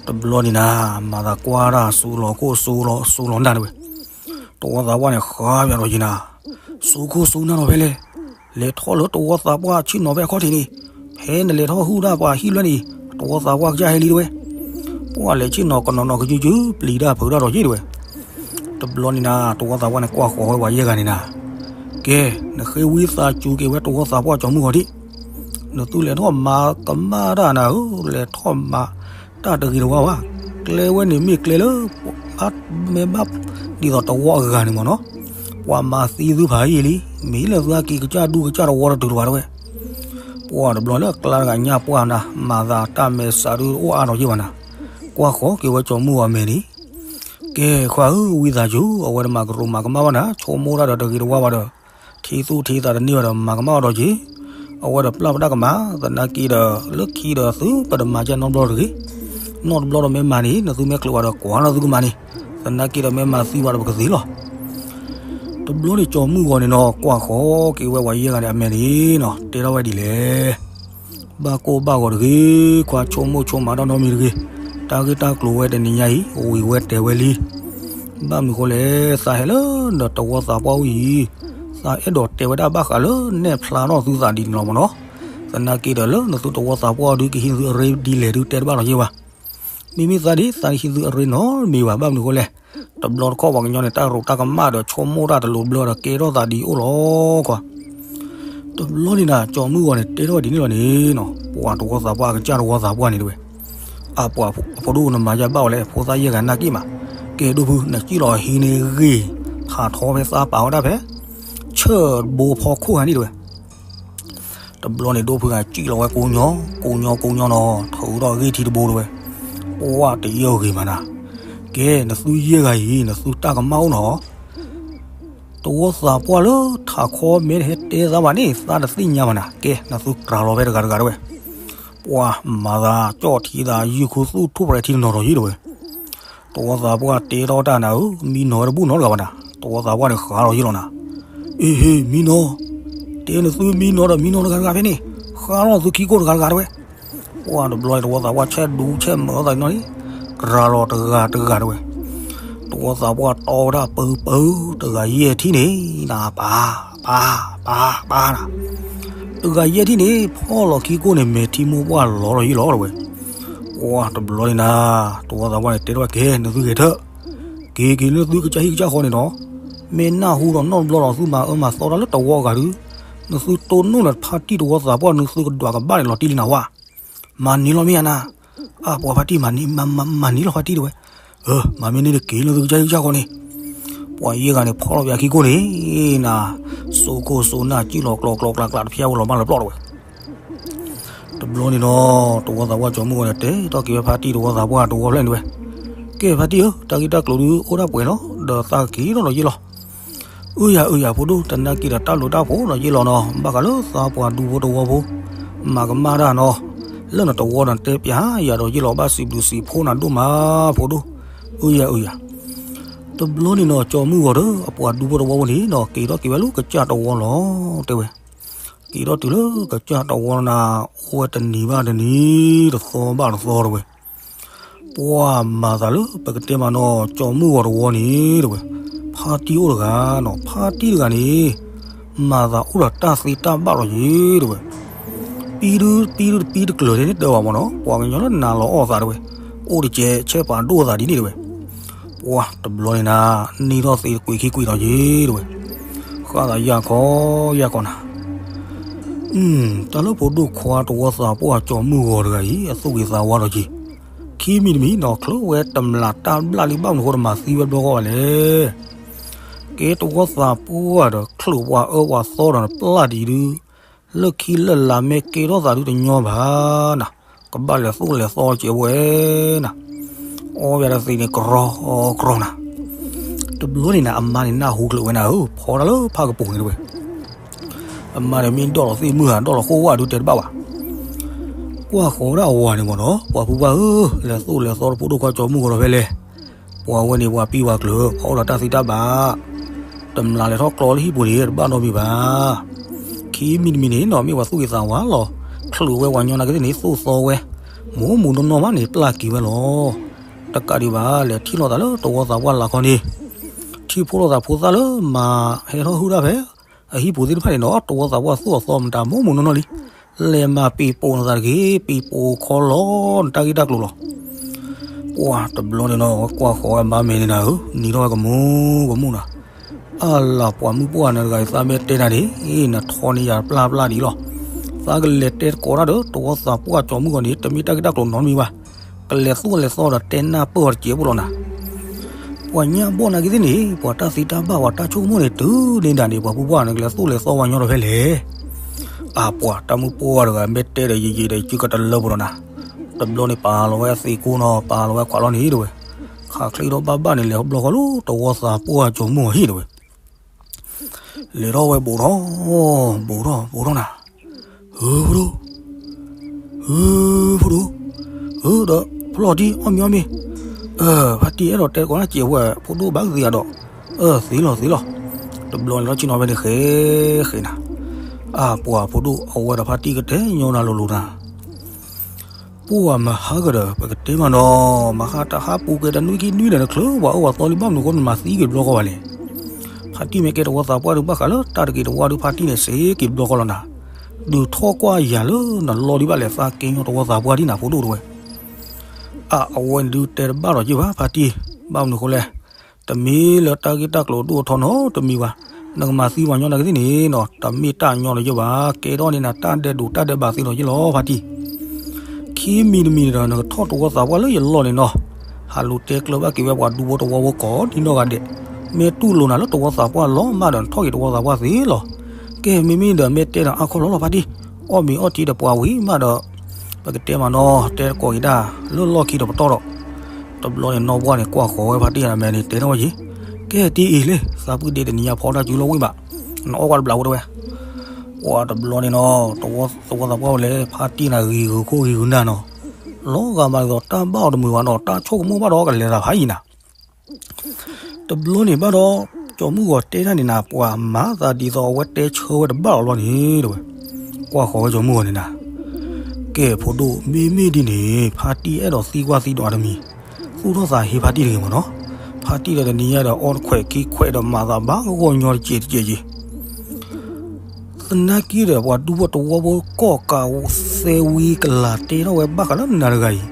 တဘျီန့ၣ်နၤ မၤသးကွၢ်တၢ် စူးလီၤခိၣ်စူးလီၤစူးလီၤနၢ်တဝဲ, တဝီသးပှၢ်န့ၣ် ဃါပၠးဒီးယံၤနၤ, စူးခိၣ်စူးနၢ်ဒီးဖဲလဲၣ်, လဲၤထီၣ်လၢတဝီသးပှၢ်ဆ့ၣ်နီၤဖဲအခီၣ်ထံးန့ၣ်, ဖဲနလဲၤထီၣ်ဟုၣ်တၢ်ပှၤဟံၣ်လွဲန့ၣ်, တဝီသးပှၢ်ကစၢ်ဟဲလံတဝဲ, ပှၢ်လဲၤဆ့ၣ်နီၤကနီၤနီၤကစုကစု ပျံၤတၢ်ဖုးတၢ်ဒီးယံၤတဝဲ, တဘျီန့ၣ်နၤ တဝီသးပှၢ်န့ၣ်ကွၢ်ဃီၤဝဲပှၤယဲၢ်ဂၤန့ၣ်နၤ, ကဲ, နဃ့ဝံသးစူၤက့ၤဝဲတဝီသးပှၢ်ကၠီၤမုၢ်ဂီၤဒံး, နသုလဲၤထီၣ်မၤကမၣ်တၢ်နၤဧၢ, လဲၤထီၣ်မၤတၢ်တဂ့ၤတဝါဘၣ်, ကျဲဝဲန့ၣ်မ့ၢ်ကျဲလၢ ဘၣ်မဲဘၣ်ဒ်သိးတဝီအဂၤန့ၣ်မ့ၢ်နီၤ, ပှၤမၤသံသုဖးယံာ်လံ, မ့ၢ်လၢသုဟဲက့ၤကစၢ်ဒူကစၢ်တဝီတတုၤလၢၤဘၣ်တဝဲ, ပှၢ်တဘျီလၢအကျါတဂၤညါပှၢ်နၤ မၤသးတၢ်မဲာ်ဆှးဒုအိၣ်အါထီၣ်ယံၤဘၣ်နၤ, ကွၢ်ဃီၤက့ၤဝဲကၠီၤမုၢ်ဂီၤမဲာ်န့ၣ်, ကဲ, ခွါဧၢ, ဝံသးစူၤ, အဝဲတမၤကရူးမၤကမၣ်ဘၣ်နၤ, ဆိကမိၣ်တၢ်ဒီးတဂ့ၤတဝါဘၣ်ဒီး, ထံသူၣ်ထံသးတန့ၢ်ဘၣ်ဒီး မၤကမၣ်အီၤဒီးက့ၤ, အဝဲဒီးပျၢ်ပတၢ်ကမၣ်, သနာ်က့ဒီး လၢခံဒီးသုပတမၤကဲနီတဘျီတဂ့ၤ, နီတဘျီဒီးမ့ၢ်မၤန့ၣ် နသုမ့ၢ်ကျိးဘၣ်ဒီးကွၢ်လီၤသုကမၤန့ၣ်, သနာ်က့ဒီးမ့ၢ်မၤသံဘၣ်ဒီးပကသ့လီၤ. တဘျီန့ၣ်ကၠီၤမုၢ်ဂီၤန့ၣ်နီၤ ကွၢ်ဃီၤက့ၤဝဲပှၤယဲၢ်ဂၤန့ၣ်အမဲာ်န့ၣ်နီၤ တဲထီၣ်ဝဲဒ်လဲၣ် ဘၣ်ကိၢ်ဘၣ်ဂီၤတဂ့ၤ, ခွါဆိကမိၣ်ဆိကမးတၢ်နီတမံၤတဂ့ၤ, တၢ်ဂ့ၢ်တၢ်ကျိၤဝဲတနံၤညါအံၤ ဝံၤဝဲတဲာ်ဝဲလံ. ဘၣ်မနုၤဃိလဲၣ်, သးဟဲလၢနတဝီသးပှၢ်အိၣ်အံၤ, သးအဲၣ်ဒိးတဲဝဲဒၣ်ဘၣ်ဃးလၢနဲၣ်ဖျါထီၣ်သုသးဒ်န့ၣ်လီၤမ့ၢ်နီၤ. သနာ်က့ဒီးလၢနသုတဝီသးပှၢ်ဒုးကဟံးသုအရ့ဒ်လဲၣ်ဒုးတဲတဘၣ်လီၤယ့ၢ်ဘၣ်. မ့မ့ၢ်သးဒ်သးဟံးသုအရ့နီတမံၤဘၣ်. ဘၣ်မနုၤဃိလဲၣ်, တဘျီတခီၣ်ပှၤကညီန့ၣ် တၢ်ရူးတၢ်ကမၣ်ဒီးဆိကမိၣ်တၢ်တလိၤဘျၢဒီး ကဲထီၣ်သးဒ်အံၤအိၣ်လီၤကွၢ်. တဘျီန့ၣ်နၤ ကၠီၤမုၢ်ဂီၤန့ၣ် တဲထီၣ်ဒ်န့ၣ်လီၤန့ၣ်နီၤ, ပှၤတဝီသးပှၢ်အကစၢ်တဝီသးပှၢ်န့ၣ်တဝဲ, အပှၤဖိဒိၣ်နမၤယါဘၣ်ဝဲလဲၣ်, ဖိသၣ်ယဲၢ်ဂၤနာ်က့ၢ်မး, ကဲဒိၣ်ဖု နစံၣ်လီၤဟံးန့ၢ်ဂ့ၢ် ဖးထီဖဲသးပာ်ဝဲဒၣ်ဖဲ ဆၢၣ်ဘိဖီခိၣ်ဂၤန့ၣ်တဝဲ. တဘျီန့ၣ်ဒိၣ်ဖုဂၤစံၣ်လီၤဝဲကိးညီ, ကိးညီကိးညီနီၤ ထုးထီၣ်ဂ့ၢ်ထံတဘိတဝဲ, ပှၢ်တယၢၢ်ဂ့ၤမးနၤ, ကဲနသုယဲၢ်ဂၤအံၤ နသုတၢ်ကမၣ်အိၣ်နီၤ တဝီသးပှၢ်လၢထးခီမဲတဟဲတဲသးဘၣ်န့ၣ် သးတသ့ၣ်ညါဘၣ်နၤ, ကဲနသုကြၤလီၤဖဲတဂၤတဂၤတဝဲ, ပှၤမၤသးကၠီၣ်ထံသးယုၢ်ခူသူၣ်ထူၣ်ပြဲၤထံတနီၤဒီးယံၤတဝဲ. တဝီသးပှၢ်တဲထီၣ်တၢ်နၤဧၢ, မံနီၤဝဲတဘူၣ်နီတဂၤဘၣ်နၤ, တဝီသးပှၢ်န့ၣ်ဃးလီၤယံၤလီၤနၤ, အ့ဟ့ မံနီၤ, တဲနသုမံနီၤဒီးမံနီၤတဂၤတဂၤဖဲန့ၣ်, ဃးလီၤသုခံကိၢ်တဂၤတဂၤတဝဲ. ပှၢ်တဘျီန့ၣ် တဝီသးပှၢ်ဆဲးဒူဆဲးမုာ်အသးနီၤန့ၣ်, ကြၤလီၤတဂၤတဂၤတဝဲ. တဝီသးပှၢ်တီဝဲဒၣ်ပၢပၢ, တဂၤယဲၢ်ထံၣ်န့ၣ်, နပၢ်, ပၢ်, ပၢ်, ပၢ်နၤ, တဂၤယဲၢ်ထံၣ်န့ၣ် ဖီၣ်လီၤခံကိၢ်န့ၣ် မဲာ်ထံမိၢ်ပှၢ်လီၤလီၤယံၤလီၤတဝဲ. ပှၢ်တဘျီန့ၣ်နၤ, တဝီသးပှၢ်န့ၣ် တဲထီၣ်ဝဲကဲ နသုဂဲၤထၢၣ်, က့ၤက့ၤနသုကစၢ်ဟံၣ်ကစၢ်ဃီန့ၣ်ဒီး, မ့ၢ်နၢ်ဟူဒီးနီတဘျီဒီး သုမၤအၢမၤသီတၢ်လၢတဝီအဂၤဒုး, နသုတိၢ်နီၣ်နဖါတံၢ်တဝီသးပှၢ် နသုကဒွးကဘၣ်န့ၣ်လီၤတံၢ်လံနၤဝဲ. မၤန့ၢ်လီၤမ့ၢ်ဧါနၤ, အပှၤဖါတံၢ်မၤန့ၢ်, မၤန့ၢ်လီၤဖါတံၢ်တဝဲ. အၢ မၤမ့ၢ်န့ၣ်တက့ၤလၢသုကစၢ်ဟံၣ်ကစၢ်ဃီန့ၣ်. ပှၤယဲၢ်ဂၤန့ၣ် ဖီၣ်လီၤပှၤခံကိၢ်န့ၣ်, နၤ, စိခိၣ်စိနၢ်စံၣ်လီၤကျီကျီကျးကျးတဖျၢၣ်ဝဲလီၤမၢ်လီၤပျီၢ်တဝဲ. တဘျီန့ၣ်ဒီး တဝီသးပှၢ်ကၠီၤမုၢ်ဂီၤန့ၣ် တဲထီၣ်က့ၤဝဲဖါတံၢ်တဝီသးပှၢ်တဝီဖျၢၣ်န့ၣ်ဝဲ, ကဲဖါတံၢ်ဧၢ, တၢ်ဂ့ၢ်တၢ်ကျိၤဒုးအိၣ်ဒၣ်ပှဲၤလီၤ, ဒီးသးက့ၤထီၣ်ဒီးယ့ၢ်လီၤ. အၢယၤအၢယၤဖိဒိၣ်, တနာ်က့ၤဒီးတၢ်လိၤတၢ်ဖှိၣ်ဒီးယ့ၢ်လီၤနီၤ, ဘၣ်ဃးလၢသးပှၤဒူဖိတဝီဖိ မၤကမၣ်တၢ်နီၤ, လၢနတဝီဒီးတဲပျးယၤဒီးယ့ၢ်လီၤ, ဘၣ်စံးဘျုးစံးဖှိၣ်နၤဒိၣ်မးဖိဒိၣ်. အၢယၤအၢယၤ. တဘျီန့ၣ်နီၤ ကၠီၤမုၢ်ဂီၤဒီး အပှၤဒူဖိတဝီဖိန့ၣ်နီၤ က့ၤထီၣ်က့ၤဝဲလၢကစၢ်တဝီလီၤတဲဝဲ. က့ၤထီၣ်တုၤလၢကစၢ်တဝီနၤ, အိၣ်ဝဲတနံၤဘၣ်တနံၤ, တသီဘၣ်တသီတဝဲ. ပှၤမၤသးလၢပကတဲမးနီၤ ကၠီၤမုၢ်ဂီၤတဝီန့ၣ်တဝဲ, ဖါတံၢ်အိၣ်တဂၤနီၤ, ဖါတံၢ်တဂၤန့ၣ် မၤသးအိၣ်ဒီးတၢ်သ့တၢ်ဘၣ်လီၤယ့ၢ်တဝဲ. ပံတပံတပံတကျၢၤန့ၣ်တဘၣ်မ့ၢ်နီၤ, ပှၤကညီလၢနၤလီၤအီၣ်သးတဝဲ, အိၣ်တကဲးဆဲးပာ်ဒိၣ်သးဒ်န့ၣ်တဝဲ. ပှၤတဘျီန့ၣ်နၤ, န့ၢ်ထီၣ်သ့တကွံာ်ခံကွံာ်လီၤယ့ၢ်တဝဲ. ဃၣ်သးယၢ်ခီယၢ်ခီနၤ. တၢ်လၢဖိဒိၣ်ခွါတဝီသးပှၢ်ကၠီၤမုၢ်ဂီၤတဂၤအံၤ အသူၣ်ဂ့ၤသးဝါလီၤယ့ၢ်. ခံမံၤတမံၤနီၤ ချုးဝဲတမျးတၢ်ဘျၣ်လံ ဘၣ်မနုၤဃိတမၤသံဝဲတဘျီဃီဘၣ်လဲၣ်. ကဲတဝီသးပှၢ်ဒီး ချုးပှၤအၢပှၤသီဒီးနပျၢ်ဒံးဒုး, လၢခံလၢလါမ့ၢ်ကဲထီၣ်သးဒုးတညီဘၣ်နၤ, ကဘၣ်လဲၤသိၣ်လဲၤသီစဲးဝဲနၤ, အီၣ်ဝဲဒၣ်သ့န့ၣ် ကရီကရီနၤ. တဘျီန့ၣ်နၤ အမါန့ၣ်နၢ်ဟူချုးဝဲနၤဧၢ, ဖီတၢ်လၢဖးကပူၤန့ၣ်တဝဲ အမါန့ၣ်မ့ၢ်ဒိၣ်လီၤသ့ၣ်မုၢ်ဧါ ဒိၣ်လီၤဃိဝဲဒုးတဲတဘၣ်ဘၣ်. ကွၢ်ဃီၤဝဲဒၣ်အဝၤန့ၣ်မ့ၢ်နီၤ, ပှၤဖိခွါဧၢ, လဲၤသိၣ်လဲၤသီတဖိဒိၣ်ခွါကၠီမုၢ်ဂီၤဒီးဖဲလဲၣ်. ပှၤဝဲန့ၣ်ပှၤပံပှၤကျၢၤ ပှၤအိၣ်ဒီးတၢ်သံတၢ်ဘၣ်, တမျးလဲၤထီၣ်ကျီလၢဟံၣ်ပူၤန့ၣ် တဘၣ်နီတမံၤဘၣ်. ခံမံၤတမံၤန့ၣ်နီၤ မ့ၢ်ပှၤသူၣ်ဂ့ၤသးဝါလီၤ. ချုးဝဲပှၤညီနာ်က့သ့ၣ်န့ၣ် သိၣ်သီဝဲ, မိၢ်မူးနီၢ်နီၢ်မးန့ၣ် ပျၢ်က့ၤဝဲလီၤ. တကးဒံးဘၣ် လဲၤထံၣ်လိာ်သးလၢတဝီသးပှၢ်လၢခီန့ၣ်, ထံၣ်ဖိလိာ်သးဖိသၣ်လၢမၤဟဲထီၣ်ဟုၣ်တၢ်ဖဲ အဟံၣ်ပူၤသ့ၣ်တဖၣ်န့ၣ်နီၤ တဝီသးပှၢ်သူၣ်အသီမတၤ မိၢ်မူးနီၢ်နီၢ်လံ. လဲၤမၤပ့ၤပိာ်နသးတဂ့ၤ, ပ့ၤပိာ်ခီလီၤနတၢ်ဂ့ၢ်တၢ်ကျိၤလီၤ. ပှၤတဘျီန့ၣ်နီၤ ဝဲကွၢ်ဃီၤဝဲမါမဲာ်န့ၣ်နၤဧၢ, နံၤထီၣ်ဝဲကမူကမူနၤ. အလၤ ပှၤမုၣ်ပှၢ်နၤတဂၤအံၤ သးမ့ၢ်တဲနၤန့ၣ် နထီန့ၢ်ယၤပျၢ်ပျၢ်ဒံးလီၤ. သးကလဲၤတဲတကိးတၢ်ဒီး တဝီသးပှၢ်ကၠီမုၢ်ဂီၤန့ၣ် တမ့ၢ်တၢ်ဂ့ၢ်တၢ်ကျိၤနီတမံၤဘၣ်. ကလဲၤသိၣ်လဲၤသီဒီးတဲနၢ်ပၢၢ်အီၤတစဲးဖိလီၤနၤ. ပှၤညၣ်ဘီၣ်နာ်က့သ့ၣ်န့ၣ် ပှၤတၢ်သံတၢ်ဘၣ်ပှၤတၢ်ဆိကမိၣ်န့ၣ် တုၤန့ၣ်ဒၣ်န့ၣ် ပှၤဖိပှၢ်န့ၣ် ကလဲၤသိၣ်လဲၤသီပှၤညီဒီးဖဲလဲၣ်. အပှၤတၢ်မုၣ်ပှၢ်တဂၤ မ့ၢ်တဲဒီးယံာ်ယံာ်ဒီး ယစုကတလၢပူၤလီၤနၤ. တဘျီန့ၣ်ပာ်လီၤဝဲအသံးကိနီၤ ပာ်လီၤဝဲခွးလီၤန့ၣ်တဝဲ, ခးချ့ထီၣ်ဘၣ်ဘၣ်န့ၣ် လဲၤဘျီဃီလၢတဝီသးပှၢ်ကၠီမုၢ်ဂီၤဟံၣ်တဝဲ လဲၤထီၣ်ဝဲဘူးထီၣ်, ဘူးထီၣ် ဘူးထီၣ်နၤ, ဧၢ ဖိဒိၣ်, ဧၢ ဖိဒိၣ်, ဧၢ ဒီးဖျီၣ်တံၢ် အီၣ်မ့ၤအီၣ်မ့ၤ, အၢ ဖါတံၢ်အဲၣ်ဒိးတဲကိးနၤစဲးဝဲ ဖိဒိၣ်ဘၣ်ကသ့အဒီး, အၢ သ့လီၤသ့လီၤ, တဘျီန့ၣ်လီၤဆ့ၣ်နီၤဖဲန့ၣ်ဃဲဃဲနၤ, အပှၤဖိဒိၣ်အဝဲဒီးဖါတံၢ်ကတဲညီနၤလိၤလိၤနၤ ပှၢ်မဟါကဒီး ပကတဲမးနီၤ, မဟါတဟါပူၤကဲတနွံခံနွံဒီး နချုးပှၤအၢပှၤသီလံ ဘၣ်မနုၤဃိနမၤသံက့ၤတဘျီဃီဘၣ်လဲၣ်. ဖါတံၢ်မ့ၢ်ကဲတဝီသးပှၢ်ဒုး ဘၣ်ဃးလၢတၢ်တက့ၤတဝါဒုး ဖါတံၢ်န့ၣ်စ့က့ၤတဘျီဃီလီၤနၤ, ဒုးထီၣ်ကွၢ်ယၤလၢနလီၢ်ဒံးဘၣ်လဲၣ် သးကဲညီတဝီသးပှၢ်ဒ်နၤဖိဒိၣ်တဝဲ အဝဲန့ၣ်ဒုးတဲတဘၣ်ဒီးက့ၤဘၣ် ဖါတံၢ်, ဘၣ်မနုၤဃိလဲၣ်, တမ့ၢ်လၢတၢ်ဂ့ၢ်တၢ်ကျိၤဒိၣ်ထီနီတမံၤဘၣ်, နကမၤသံပှၤညီနာ်က့သ့ၣ်န့ၣ်နီၤ တမ့ၢ်တၢ်ညီလၢၤယဲဘၣ်, ကဲထီၣ်န့ၢ်နၤတၢ်ဒဲးဒိးတၢ်ဒဲးဘးသ့လီၤယဲလီၤ ဖါတံၢ်. ခံမံၤတမံၤန့ၣ်ဒီး နကထီၣ်တဝီသးပှၢ်လၢယလီၢ်န့ၣ်နီၤ, ဟးလူၤတဲကျၢၤဘၣ်က့ၤဝဲပှၤဒူဖိတဝီဖိကိးဒံနီၢ်ဂၤဒဲး, မ့ၢ်တူၢ်လိာ်နၤလၢတဝီသးပှၢ်လီၤမးဒီး နထီၣ်က့ၤတဝီသးပှၢ်သ့လီၤ. ကဲ မ့မ့ၢ်ဒီးမ့ၢ်တဲနၤအါခီလီၤလီၤ ဖါတံၢ်, အီၣ်မ့ၤအီထံဒီးပှၤဝံၤမးဒီး ပကတဲမးနီၤ တဲတကိးက့ၤဒၣ် လၢလီၢ်ခံဒီးပတီၢ်ဒီး, တဘျီန့ၣ်နီၢ်ပှၢ်န့ၣ် ကွၢ်ဃီၤဝဲဖါတံၢ်အမဲာ်န့ၣ် တဲထီၣ်ဝဲက့ၤ, ကဲတံၢ်အံၤလံ သးပုၢ်ဒ့တနံၤညါဖီတၢ်စုလီၤဝံၣ်ဘၣ်, နအီၣ်ကွၢ်တဘျီဝဲတဝဲ, ပှၤတဘျီန့ၣ်နီၤ တဝီသးပှၢ်ဝဲလဲၣ် ဖါတံၢ်နၤဂ့ၤဂုာ်ခိၣ်ဂ့ၤဂုာ်နၢ်နီၤ, လီၤဂာ်မးဒ်သိးတၢ်ဘၣ်အီၤတမုာ်ဘၣ်နီၤ တၢ်ဆိကမိၣ်ဘၣ်ဒီးကလဲၤသးဖးယံၤနၤ တဘျီန့ၣ်ဘၣ်ဒီး ကၠီမုၢ်ဂီၤတဲတၢ်န့ၣ်နၤ ပှၤမၤသးဒ်သိးအဝဲတဲဆၢဝဲတဘၣ်အီၤဘျီန့ၣ်တဝဲ, ကွၢ်ဃီၤဝဲကၠီမုၢ်ဂီၤန့ၣ်နၤ, ကဲဖိဒိၣ် မ့မ့ၢ်ဒ်န့ၣ် ဖါတံၢ်အဲၣ်ဒိးသံကွၢ်သံဒိးတမံၤ, သူၣ်ထီၣ်သးဟ့ဖါတံၢ်တဂ့ၤမးနီၤ, ဖါတံၢ်ဒီးတနံၤညါဒီးအီၣ်တခွဲးခံခွဲးဒီးမၤသးဘၣ်ဂီၢ်ညီတကဲးတကဲးက့ၤ သနာ်က့ဒီး ပှၤဒူဖိတဝီဖိကိးကးသဲဝံကလၤတဲထီၣ်ဝဲဘၣ်ဃးလၢနၤတဂၤအံၤ,